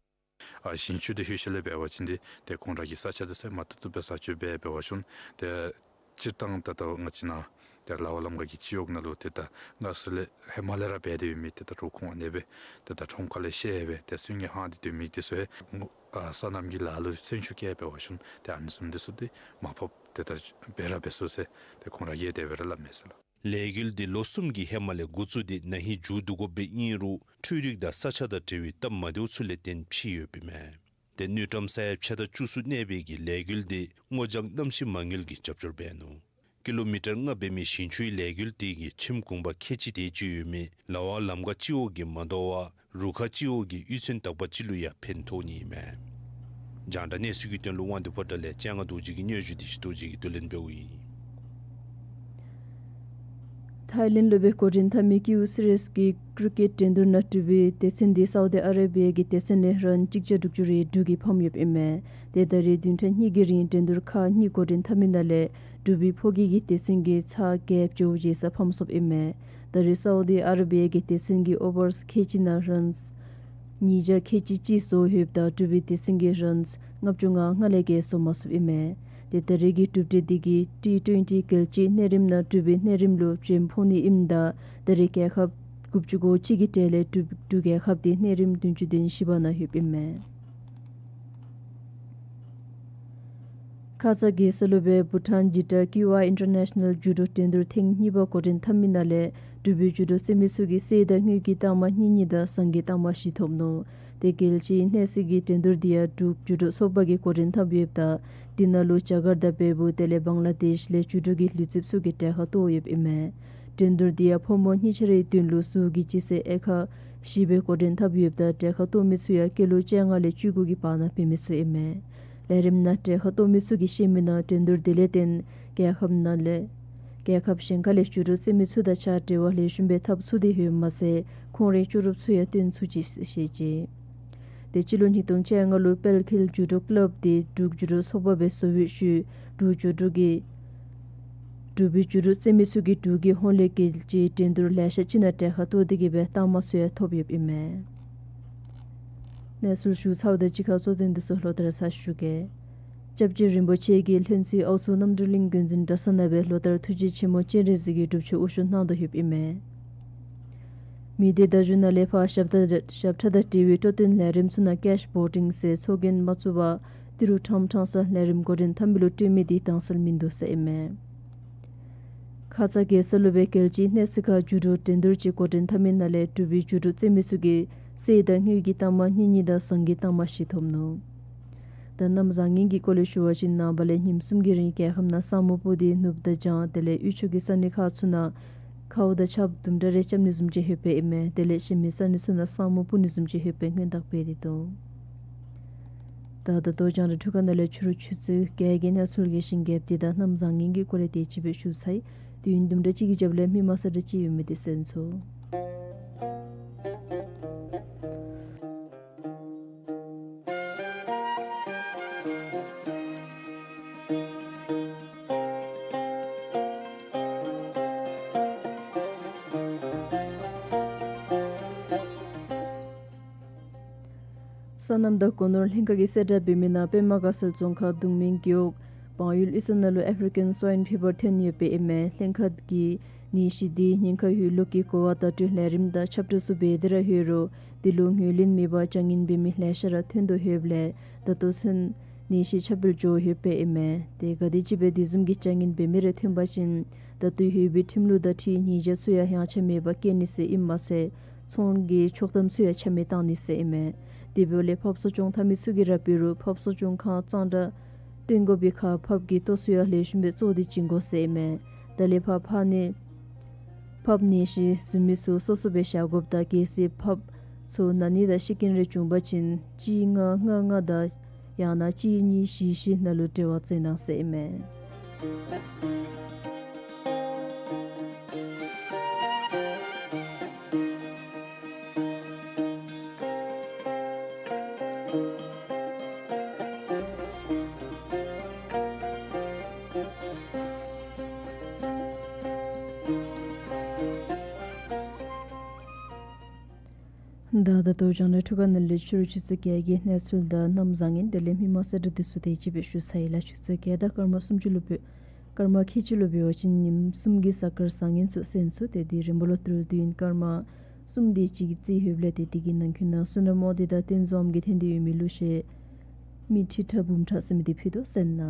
ཨ་ཞིང་ཆུ་འདི་ལྷོད་ཞིནམ་ལས་འབད་བ་ཅིན་འདི་ཏེ་ཁོང་ར་གི་ས་ཆ་འདི་ཚུ་མ་བཏུབ་བཏུབ་སྦེ་བཟའ་སྤྱོད་འབད་འབད་བ་ཅིན་ཏེ་ སྤྱིར་བཏང་ད་ལྟོ་ང་བཅས་ནཱ་ཏེ་ལ་བ་ལམ་ཁ་གི་སྤྱི་འོག་ནང་ལུ་ཏེ་ད་སྔར་སྲོལ་ལས་ཧེ་མ་ལས་ར་འབད་དེ་ཡོད་མི་ཏེ་ད་འབྲོག་ཁོང་ཨ་ནི་སྦེ་ཏེ་ད་ཁྲོམ་ཁ་ལས་བཤལ་སྦེ་ཏེ་སོན་ཉི་ཧང་སྟེ་སྡོད་མི་འདི་ཚུ་ཡང་ཨ་སོ་ནམ་གྱི་ལཱ་ལུ་སོན་ཆུ་བསྐྱལ་འབད་བ་ཅིན་ཏེ་ཨ་ནི་བཟུམ་འདི་ཚུ་ཏེ་མར་ཕབ་ཏེ་ད་འབད་ར་འབད་ཚུགས་ཟེར་ཏེ་ཁོང་ར་གིས་དེ་སྦེ་ར་སླབ་མས་ཟེར་ལགས། ལས་འགུལ་འདི་ལོ་གསུམ་གྱི་ཧེ་མ་ལས་འགོ་བཙུགས་ཏེ་ན་ཧིང་མཇུག་བསྡུ་དགོཔ་སྦེ་ཨིན་རུང་འཕྲུལ་རིག་དང་ས་ཆ་དང་འབྲེལ་བའི་སྟབས་མ་བདེཝ་ཚུ་ལས་བརྟེན་ཕྱིས་ཡོདཔ་ཨིན་མས། ཏེ་དངུལ་ཀྲམ་ས་ཡ་ཕྱེད་དང་བཅུ་གསུམ་གནས་པའི་གི་ལས་འགུལ་འདི་སྔོ་ལྗང་གནམ་གཤིས་མ་དངུལ་གྱིས་རྒྱབ་སྐྱོར་འབད་ནུག། ཀི་ལོ་མི་ཊར་ལྔ་འབད་མི་ཞིང་ཆུའི་ལས་འགུལ་འདི་གིས་ཁྱིམ་གུང་པ་ཁལ་གཅིག་དེ་ཅིག་ཡོད་མི་ལ་བ་ལམ་ཁ་སྤྱི་འོག་གི་མ་དོ་བར་རུ་ཁག་སྤྱི་འོག་གི་གཡུས་ཚན་དག་པ་ཅིག་ལུ་ཡང་ཕན་ཐོགས་ནི་ཨིན་མས། རྒྱང་བསྒྲགས་གནས་ཚུལ་གྱི་དོན་ལུ་དབང་འདུས་ཕོ་བྲང་ལས་སྤྱན་སྔ་རྡོ་རྗེ་གི་སྙན་ཞུ་འདི་ཞུ་དོ་རྗེ་གིས་བསྡུ་ལེན་འབདཝ་ཨིན། ཐའི་ལེནཌ་ལུ་སྦེ་འགོ་འདྲེན་འཐབ་མི་ཀིའུ་སི་རེས་ཀྱི་ཀྲི་ཀེཊ་འགྲན་བསྡུར་ནང་འབྲུག་པའི་སྡེ་ཚན་འདི་སའུ་དི་ཨ་ར་བི་ཡ་གི་སྡེ་ཚན་ལས་རན་གཅིག་བརྒྱ་དྲུག་ཅུ་རེ་དྲུག་གིས་ཕམ་ཡོདཔ་ཨིན་མས། ཏེ་ད་རེས་བདུན་ཕྲག་གཉིས་ཀྱི་རིང་འགྲན་བསྡུར་ཁག་གཉིས་འགོ་འདྲེན་འཐབ་མི་ནང་ལས་འབྲུག་པའི་ཕོ་སྐྱེས་ཀྱི་སྡེ་ཚན་གྱིས་ཚར་བརྒྱད་བྱོག་བྱེད་ས་ཕམ་སོཔ་ཨིན་མས། ད་རེས་སའུ་དི་ཨ་ར་བི་ཡ་གི་སྡེ་ཚན་གྱིས་ཨོ་བར་ཁལ་གཅིག་ནང་རན་ཉིས་བརྒྱ་ཁལ་གཅིག་ཅིག་བཟོ་ཡོདཔ་ད་འབྲུག་པའི་སྡེ་ཚན་གྱིས་རན་ལྔ་བཅུ་ང་ལྔ་ལས་བརྒལ་བཟོ་མ་ཚུགསཔ་ཨིན་མས། ཏེ་ད་རེས་ཀྱི་གྲུབ་འབྲས་འདི་གིས་ཊི་ཊུ་ཝེན་ཊི་རྒྱལ་སྤྱིའི་གནས་རིམ་ནང་འབྲུག་པའི་གནས་རིམ་ལུ་བྱོན་ཕོག་ནི་ཨིནམ་ད་ད་རེས་རྒྱལ་ཁབ་དགུ་བཅུ་གོ་གཅིག་གི་གྲས་ལས་འབྲུག་འབྲུག་རྒྱལ་ཁབ་འདི་གནས་རིམ་བདུན་ཅུ་དོན་བཞི་པ་ནང་ཡོདཔ་ཨིན་མས། ཁ་ཙ་རྒྱལ་ས་ལུ་སྦེ་བྷུ་ཊཱན་ཇི་ཊ་ཀིའུ་ཨའི་ཨིན་ཊར་ནེ་ཤ་ནཱལ་ཇུ་ཌོ་འགྲན་བསྡུར་ཐེངས་གཉིས་པ་འགོ་འདྲེན་འཐབ་མི་ནང་ལས་འབྲུག་པའི་ཇུ་ཌོ་རྩེད་མི་ཚུ་གིས་གསེར་དང་དངུལ་གྱི་རྟགས་མ་གཉིས་གཉིས་དང་ཟངས་ཀྱི་རྟགས་མ་བཞི་ཐོབ་ནུག། ཏེ་རྒྱལ་སྤྱིའི་གནས་ཚད་ཀྱི་འགྲན་བསྡུར་འདི་ཡང་འབྲུག་ཇུ་ཌོ་ཚོགས་པ་གིས་འགོ་འདྲེན་འཐབ་ཡོདཔ་ད་འདི་ནང་ལུ་རྒྱ་གར་དང་བལ་པོ་དེ་ལས་བང་ལ་དེཤ་ལས་ཇུ་ཌོ་གི་ལུས་རྩལཔ་ཚུ་གིས་གྲལ་ཁར་གཏོགས་ཡོདཔ་ཨིན་མས། འགྲན་བསྡུར་འདི་ཡང་ཕོ་མོ་གཉིས་ཆ་རའི་དོན་ལུ་ཟུར་གྱི་སྤྱི་ཚེས་དབྱེ་ཁག་བཞི་སྦེ་འགོ་འདྲེན་འཐབ་ཡོདཔ་ད་གྲལ་ཁར་གཏོགས་མི་ཚུ་ཡང་སྐྱེས་ལོ་བཅོ་ལྔ་ལས་བཅུ་དགུ་གི་བར་ན་འབད་མི་ཚུ་ཨིན་མས། ལས་རིམ་ནང་གྲལ་ཁར་གཏོགས་མི་ཚུ་གིས་བཤད་མི་ནང་འགྲན་བསྡུར་འདི་ལས་བརྟེན་རྒྱལ་ཁབ་ནང་ལས་རྒྱལ་ཁབ་གཞན་ཁ་ལས་ཇུ་ཌོ་རྩེད་མི་ཚུ་དང་ཕྱག་འབྲེལ་བ་ལེགས་ཤོམ་སྦེ་འཐབ་ཚུགས་ཏེ་ཡོདཔ་མ་ཚད་ཁོང་རའི་ལྕོགས་གྲུབ་ཚུ་ཡང་སྟོན་ཚུགས་ཅི་ཟེར་བཤད་ཅི། ཏེ་སྤྱི་ལོ་ཉིས་སྟོང་བཅོ་ལྔ་ལུ་དཔལ་འཁྱིལ་ཇུ་ཌོ་ཀླབ་འདི་འབྲུག་ཇུ་ཌོ་ཚོགས་པ་སྦེ་བཟོ་བའི་ཤུལ་འབྲུག་ཇུ་ཌོ་གི་འབྲུག་པའི་ཇུ་ཌོ་རྩེད་མི་ཚུ་གིས་འབྲུག་གི་ཧོང་ལས་རྒྱལ་སྤྱིའི་འགྲན་བསྡུར་ལེ་ཤ་ཅིག་ནང་གྲལ་ཁར་གཏོགས་ཏེ་གི་སྦེ་རྟགས་མ་ཚུ་ཡང་ཐོབ་ཡོདཔ་ཨིན་མས། གནས་ཚུལ་ཞུ་ཚརཝ་ད་གཅིག་ཁར་གཙོ་དོན་འདི་ཚུ་ལོག་སྟེ་ར་ཚར་ཞུ་གེ། སྐྱབས་རྗེ་རིན་པོ་ཆེ་གིས་ལྷུན་རྩེ་ཨའུ་མཚོ་རྣམ་གྲོལ་གླིང་དགོན་འཛིན་གྲྭ་ཚང་ནང་སྦེ་ལོ་ལྟར་ཐུགས་རྗེ་ཆེན་མོ་སྤྱན་རས་གཟིགས་ཀྱི་སྒྲུབ་མཆོད་དབུ་བཞུགས་གནང་དོ་ཡོདཔ་ཨིན་མས། མི་སྡེ་བརྡ་བརྒྱུད་ནང་ལས་ཕར་ཞབས་ཁྲ་དང་ཞབས་ཁྲ་དང་འབྲེལ་བའི་སྤྲོ་སྟོན་ལས་རིམ་ཚུ་ནང་ཀེཤ་བོ་ཊིང་ཟེར་ཚོགས་རྒྱན་མ་བཙུགས་པར་ཏི་རུ་ཕྲང་ཕྲང་ས་ལས་རིམ་འགོ་འདྲེན་འཐབ་མི་ལུ་སྤྲོད་མི་འདི་དྭངས་གསལ་མིན་འདུག་ཟེར་ཨིན་མས། ཁ་ཙ་རྒྱལ་ས་ལུ་སྦེ་རྒྱལ་སྤྱིའི་གནས་ཚད་ཁར་ཇུ་ཌོ་འགྲན་བསྡུར་ཅིག་འགོ་འདྲེན་འཐབ་མི་ནང་ལས་འབྲུག་པའི་ཇུ་ཌོ་རྩེད་མི་ཚུ་གིས་གསེར་དང་དངུལ་གྱི་རྟགས་མ་གཉིས་གཉིས་དང་ཟངས་ཀྱི་རྟགས་མ་བཞི་ཐོབ་ནུག། ད་གནམ་བཟང་ངན་གྱི་སྐོར་ལས་ཞུ་བ་ཅིན་ནངས་པ་ལས་ཉིནམ་གསུམ་གྱི་རིང་རྒྱལ་ཁབ་ནང་ས་སྨུག་སྤུབ་སྟེ་ནུབ་དང་བྱང་དེ་ལས་དབུས་ཕྱོགས་ཀྱི་ས་གནས་ཁག་ཚུ་ནང་ཁཝ་དང་ཆརཔ་དུམ་གྲ་རེ་རྐྱབ་ནི་བཟུམ་ཅིག་ཡོདཔ་ཨིན་མས། དེ་ལས་གཞན་མི་ས་གནས་ཚུ་ནང་ས་སྨུག་སྤུབ་ནི་བཟུམ་ཅིག་ཡོདཔ་སྔོན་བརྡ་སྤེལ་ཏེ་འདུག། ད་ད་ལྟོ་རྒྱང་བསྒྲགས་ཁང་ནང་ལས་ཕྱི་རུ་ཆུ་ཚོད་བརྒྱད་ཀྱི་གནས་ཚུལ་གྱི་ཞིང་རྒྱབ་འདི་དང་གནམ་བཟང་ངན་གྱི་སྐོར་ལས་དེ་ཅིག་སྦེ་ཞུ་ཚར་ཡི། དུས་ཡུན་དུམ་གྲ་གཅིག་གི་རྒྱབ་ལས་མི་མང་གསལ་བསྒྲགས་ཅིག་ཡོད་མི་འདི་གསན་ཚུགས། སོ་ནམ་དང་སྒོ་ནོར་ལྷན་ཁག་གིས་གསལ་བསྒྲགས་འབད་མི་ནང་པདྨ་དགའ་ཚལ་རྫོང་ཁག་གདུང་མིང་རྒེད་འོག་བང་ཡུལ་གཡུས་ས་ནང་ལུ་ཨེཕ་རི་ཀན་སྭའིན་ཕི་བར་ཐོན་ཡོདཔ་ཨིན་མས། ལྷན་ཁག་གིས་ནད་གཞི་འདི་ཉེན་ཁ་ཡོད་ལུགས་ཀྱི་གོ་བ་བརྡ་སྤྲོད་ལས་རིམ་དང་ཁྱབ་བསྒྲགས་ཚུ་འབད་དེ་ར་ཡོད་རུང་འདི་ལུ་ངོས་ལེན་མེད་པར་བྱ་ངན་འབད་མི་ལེ་ཤ་ར་ཐོན་དོ་ཡོདཔ་ལས་ད་ལྟོ་ཚུན་ནད་གཞི་ཁྱབ་སྤེལ་འགྱོ་ཡོདཔ་ཨིན་མས། ཏེ་ག་དེམ་ཅིག་སྦེ་དེ་བཟུམ་གྱི་བྱ་ངན་འབད་མི་རེ་ཐོན་པ་ཅིན་ད་ལྟོ་ཡོད་པའི་ཁྲིམས་ལུགས་དང་འཁྲིལ་ཉེས་བྱ་ཚུ་ཡང་ཡངས་ཆག་མེད་པར་བཀལ་ནི་ཟེར་ཨིནམ་མ་ཚད་ཚོང་གི་ཆོག་ཐམ་ཚུ་ཡང་ཆ་མེད་བཏང་ནི་ཟེར་ཨིན་མས། དེ་འབདཝ་ལས་ཕགཔ་གསོ་སྐྱོང་འཐབ་མི་ཚུ་གིས་ར་འབད་རུང་ཕགཔ་གསོ་སྐྱོང་ཁང་གཙང་སྦྲ་སྟོན་དགོ་པའི་ཁར་ཕགཔ་གི་ལྟོ་ཚུ་ཡང་ལེགས་ཤོམ་སྦེ་བཙོ་སྟེ་བྱིན་དགོ་ཟེར་ཨིན་མས། ད་ལས་ཕར་ཕགཔ་ནད་ཕགཔ་ནད་གཞི་བཟུང་མི་ཚུ་སོ་སོ་སྦེ་བཞག་དགོཔ་དང་གལ་སྲིད་ཕགཔ་ཚུ་ན་ནི་དང་ཤི་རྐྱེན་རེ་བྱུང་པ་ཅིན་གཅིག་ལྔ་ལྔ་ལྔ་དང་ཡང་ན་གཅིག་གཉིས་བཞི་བཞི་ནང་ལུ་འབྲེལ་བ་བཙལ་གནང་ཟེར་ཨིན་མས། ད་ད་ལྟོ་རྒྱང་བསྒྲགས་ཁང་ནང་ལས་ཕྱི་རུ་ཆུ་ཚོད་བརྒྱད་ཀྱི་གནས་ཚུལ་དང་གནམ་བཟང་ངན་དེ་ལས་མི་མང་གསལ་བསྒྲགས་འདི་ཚུ་དེ་ཅིག་སྦེ་ཞུ་ཚར་ཡི་ལགས། ཆུ་ཚོད་བརྒྱད་དང་སྐར་མ་སུམ་ཅུ་ལུ་འབོད། སྐར་མ་ཁལ་གཅིག་ལུ་འབད་བ་ཅིན་ཉིནམ་གསུམ་གྱི་གཟའ་སྐར་བཟང་ངན་ཚུ་གསན་ཚུགས། ཏེ་དེ་རིམ་པ་ལུ་ཏེ་དུས་ཡུན་སྐར་མ་གསུམ་དེ་ཅིག་རྩིས་ཡོདཔ་ལས་ཏེ་དེ་གི་ནང་འཁོད་ནང་བསོད་ནམས་མོ་དེ་དང་རྟེན་འབྱུང་གི་ཐེན་དེ་ཡོད་མི་ལུ་ཤེས། མི་ཁྲི་ཕྲག་འབུམ་ཕྲག་ཟེར་མི་དེ་ཕུལ་དོ་ཟེར་ན།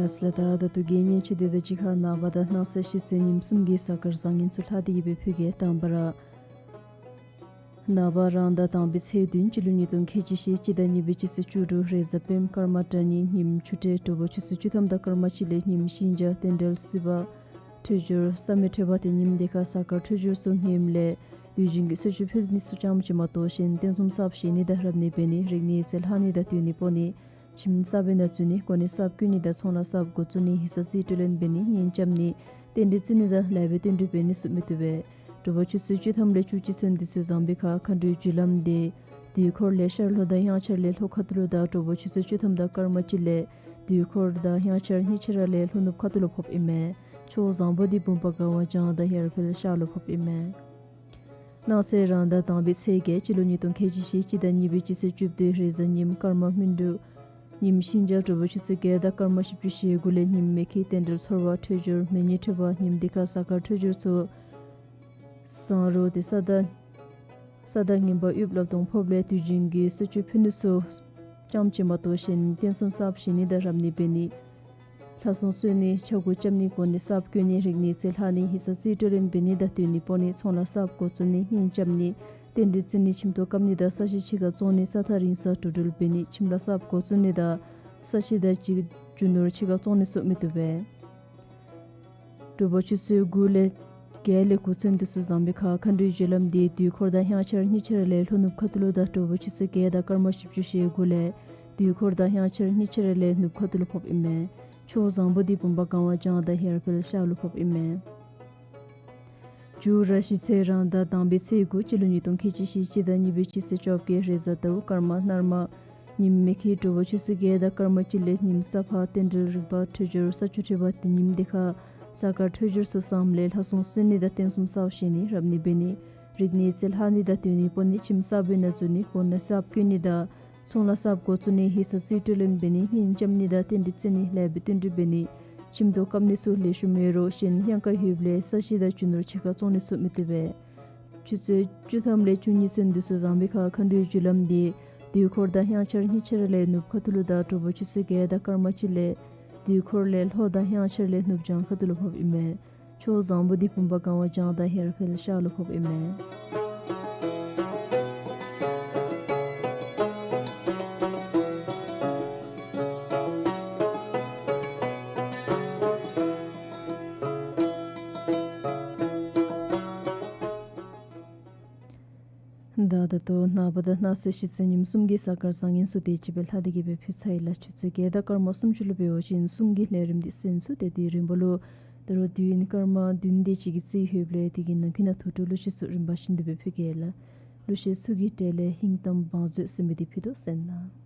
ལགས་ལགས། ད་ད་ལྟོ་གི་ཉིནམ་ཅིག་དེ་དང་གཅིག་ཁར་ནངས་པ་དང་གནངས་ཚེ་ཤིས་ཚེས་ཉིནམ་གསུམ་གྱི་གཟའ་སྐར་བཟང་ངན་ཚུ་ལྷག་སྟེ་གི་སྦེ་ཕུལ་གེ། དང་པ་ར་ནངས་པ་རང་ཟླ་དང་པའི་ཚེས་བདུན་སྤྱི་ལོ་ཉིས་སྟོང་ཁལ་གཅིག་བཞི་སྤྱི་ཟླ་གཉིས་པའི་སྤྱི་ཚེས་བཅུ་དྲུག་རེས་གཟའ་སྤེནམ་སྐར་མ་གྲངས་གཉིས་ཉིནམ་ཆུ་སྤྲེལ། དྲོ་པ་ཆུ་ཚོད་བཅུ་ཐམ་དང་སྐར་མ་གཅིག་ལས་ཉིནམ་ཤིང་བྱ་རྟེན་འབྲེལ་སྲིད་པ་འཕྲོད་སྦྱོར་བསམ་ཡས་འཕྲོད་པ་དེ་ཉིནམ་དེ་ཁར་གཟའ་སྐར་འཕྲོད་སྦྱོར་ཚུ་ངནམ་ལས་དུས་རྒྱུན་གྱི་གསོལ་མཆོད་ཕུལ་ནི་ཚུ་ཙམ་ཅིག་མ་གཏོགས་གཞན་རྟེན་གསུམ་གསརཔ་བཞེངས་ནི་དང་རབ་གནས་འབད་ནི་རིག་གནས་རྩིས་ལྷག་ནི་དང་བསྟུན་ནི་སྤོ་ནི་ཁྱིམ་གསརཔ་ནང་འཛུལ་ནི་གོ་གནས་གསརཔ་བསྐོ་ནི་དང་ཚོང་ལཱ་གསརཔ་འགོ་བཙུགས་ནི་ཡིག་ཚང་རྩིས་སྤྲོད་ལེན་འབད་ནི་གཉེན་རྐྱབ་ནི་རྟེན་འབྲེལ་རྩི་ནི་དང་ལེགས་པའི་རྟེན་འབྲེལ་འབད་ནི་ཚུ་མི་བཏུབ་པས། དྲོ་པ་ཆུ་ཚོད་བཅུ་ཐམ་ལས་བཅུ་གཅིག་ཚུན་དུས་ཚོད་བཟང་པའི་ཁར་མཁའ་འགྲོའི་རྒྱུ་ལམ་དེ་དུས་འཁོར་ལས་ཤར་ལྷོ་དང་དབྱངས་འཆར་ལས་ལྷོ་ཁ་ཐུག་ལུ་དང་དྲོ་པ་ཆུ་ཚོད་བཅུ་ཐམ་དང་སྐར་མ་གཅིག་ལས་དུས་འཁོར་དང་དབྱངས་འཆར་གཉིས་ཆ་ར་ལས་ལྷོ་ནུབ་ཁ་ཐུག་ལུ་ཕོགཔ་ཨིན་མས། ཕྱོགས་བཟང་པོ་དེ་བུམ་པ་སྒང་བ་བྱང་དང་ཡར་འཕེལ་ཤར་ལུ་ཕོགཔ་ཨིན་མས། གནངས་ཚེ་རང་ཟླ་དང་པའི་ཚེས་བརྒྱད་སྤྱི་ལོ་ཉིས་སྟོང་ཁལ་གཅིག་བཞི་སྤྱི་ཟླ་གཉིས་པའི་སྤྱི་ཚེས་བཅུ་བདུན་རེས་གཟའ་ཉིནམ་སྐར་མ་སྨིན་དྲུག་ཉིནམ་ཤིང་བྱ་དྲོ་པ་ཆུ་ཚོད་བརྒྱད་དང་སྐར་མ་བཞི་བཅུ་ཞེ་དགུ་ལས་ཉིནམ་མེ་ཁྱི་རྟེན་འབྲེལ་ཚོར་བ་འཕྲོད་སྦྱོར་མེ་ཉི་འཕྲོད་པ་ཉིནམ་དེ་ཁར་གཟའ་སྐར་འཕྲོད་སྦྱོར་ཚུ་བཟང་རུང་དེ་ས་བདག་ས་བདག་ངན་པ་ཡུལ་སློབ་སྟོང་ཕོགཔ་ལས་དུས་རྒྱུན་གྱི་གསོལ་མཆོད་ཕུལ་ནི་ཚུ་ཙམ་ཅིག་མ་གཏོགས་གཞན་རྟེན་གསུམ་གསརཔ་བཞེངས་ནི་དང་རབ་གནས་འབད་ནི་ལྷ་སྲུང་གསོལ་ནི་ཕྱྭ་འགུགས་རྐྱབ་ནི་གོ་གནས་གསརཔ་བསྐོ་ནི་རིག་གནས་རྩིས་ལྷག་ནི་ཡིག་ཚང་རྩིས་སྤྲོད་ལེན་འབད་ནི་དང་བསྟུན་ནི་སྤོ་ནི་ཚོང་ལཱ་གསརཔ་འགོ་བཙུགས་ནི་གཉེན་རྐྱབ་ནི་རྟེན་འབྲེལ་རྩི་ནི་ཁྱིམ་ཐོག་བཀབ་ནི་དང་ས་གཞི་ཕྱི་ཁར་བཙོང་ནི་ས་ཐག་རིང་སར་འགྲོ་འགྲུལ་འབད་ནི་ཁྱིམ་ལཱ་གསརཔ་འགོ་བཙུགས་ནི་དང་ས་གཞི་དང་གཅིག་རྒྱུ་ནོར་ཕྱི་ཁར་བཙོང་ནི་ཚུ་མི་བཏུབ་པས། དྲོ་པ་ཆུ་ཚོད་དགུ་ལས་བརྒྱད་ལས་དགུ་ཚུན་དུས་ཚོད་བཟང་པའི་ཁར་མཁའ་འགྲོའི་རྒྱུ་ལམ་དེ་དུས་འཁོར་དང་དབྱངས་འཆར་གཉིས་ཆ་ར་ལས་ལྷོ་ནུབ་ཁ་ཐུག་ལུ་དང་དྲོ་པ་ཆུ་ཚོད་བརྒྱད་དང་སྐར་མ་བཞི་བཅུ་ཞེ་དགུ་ལས་དུས་འཁོར་དང་དབྱངས་འཆར་གཉིས་ཆ་ར་ལས་ནུབ་ཁ་ཐུག་ལུ་ཕོགཔ་ཨིན་མས། ཕྱོགས་བཟང་པོ་དེ་བུམ་པ་སྒང་བ་བྱང་དང་ཡར་འཕེལ་ཤར་ལུ་ཕོགཔ་ཨིན་མས། ཡུ་ར་ཤི་ཚེས་རང་ཟླ་དང་པའི་ཚེས་དགུ་སྤྱི་ལོ་ཉིས་སྟོང་ཁལ་གཅིག་བཞི་སྤྱི་ཟླ་གཉིས་པའི་སྤྱི་ཚེས་བཅོ་བརྒྱད་རེས་གཟའ་ཟླཝ་སྐར་མ་ནར་མ། ཉིནམ་མེ་ཁྱི་དྲོ་པ་ཆུ་ཚོད་བརྒྱད་དང་སྐར་མ་གཅིག་ལས་ཉིནམ་གསར་པ་རྟེན་འབྲེལ་རིག་པ་འཕྲོད་སྦྱོར་ས་བཅུ་ཁྲི་པ་དེ་ཉིནམ་དེ་ཁར་ས་ཁར་འཕྲོད་སྦྱོར་ཚུ་བཟངམ་ལས་ལྷ་སྲུང་གསོལ་ནི་དང་རྟེན་གསུམ་གསརཔ་བཞེངས་ནི་རབ་གནས་འབད་ནི་རིག་གནས་རྩལ་ལྷག་ནི་དང་སྟོན་ནི་སྤོ་ནི་ཁྱིམ་གསརཔ་སྦེ་ན་འཛུལ་ནི་གོ་གནས་གསརཔ་བསྐོ་ནི་དང་ཚོང་ལཱ་གསརཔ་འགོ་བཙུགས་ནི་ཧི་ས་རྩིས་སྤྲོད་ལེན་འབད་ནི་གཉེན་རྐྱབ་ནི་དང་རྟེན་འབྲེལ་བརྩི་ནི་ལེགས་པའི་བསྟུན་གྲོས་འབད་ནི་ཁྱིམ་དུ་བཀབ་ནི་ཚུ་ལེགས་ཤོམ་ཡོད་རོགས་གཞན་གཡང་ཁ་ཡོདཔ་ལས་ས་གཞི་དང་རྒྱུ་ནོར་ཕྱི་ཁར་བཙོང་ནི་ཚུ་མི་བཏུབ་པས། ཆུ་ཚོད་བཅུ་ཐམ་ལས་བཅུ་གཉིས་ཚུན་དུས་ཚོད་བཟང་པོའི་ཁར་མཁའ་འགྲོའི་རྒྱུ་ལམ་འདི་དུས་འཁོར་དང་དབྱངས་འཆར་གཉིས་ཆ་ར་ལས་ནུབ་ཁ་ཐུག་ལུ་དང་དྲོ་པ་ཆུ་ཚོད་བརྒྱད་དང་སྐར་མ་གཅིག་ལས་དུས་འཁོར་ལས་ལྷོ་དང་དབྱངས་འཆར་ལས་ནུབ་བྱང་ཁ་ཐུག་ལུ་ཕོགཔ་ཨིན་མས། ཕྱོགས་བཟང་པོ་འདི་བུམ་པ་གང་བ་བྱང་དང་ཧེར་ཕེལ་ཤར་ལུ་ཕོགཔ་ཨིན་མས། ད་ད་ལྟོ་ནངས་པ་དང་གནངས་ཚེ་གཞེས་ཚེ་ཉིནམ་གསུམ་གྱི་གཟའ་སྐར་བཟང་ངན་ཚུ་དེ་ཅིག་སྦེ་ལྷག་སྟེ་གི་སྦེ་ཕུལ་ཚར་ཡི་ལགས། ཆུ་ཚོད་བརྒྱད་དང་སྐར་མ་སུམ་ཅུ་ལུ་འབད་བ་ཅིན་གསུང་གི་ལས་རིམ་འདི་གསན་ཚུགས། ཏེ་དེའི་རིམ་པ་ལུ་ད་རུང་དུས་ཡུན་སྐར་མ་བདུན་དེ་ཅིག་གི་རྩིས་ཡོདཔ་ལས་དེ་གི་ནང་འཁོད་ནང་ཐུགས་སྤྲོ་གླུ་གཞས་ཚུ་རིམ་པ་བཞིན་དུ་སྦེ་ཕུལ་གེ་ལགས། གླུ་གཞས་ཚུ་གི་གྲས་ལས་ཧིང་གཏམ་བང་མཛོད་ཟེར་མི་འདི་ཕུལ་དོ་གསན་གནང་།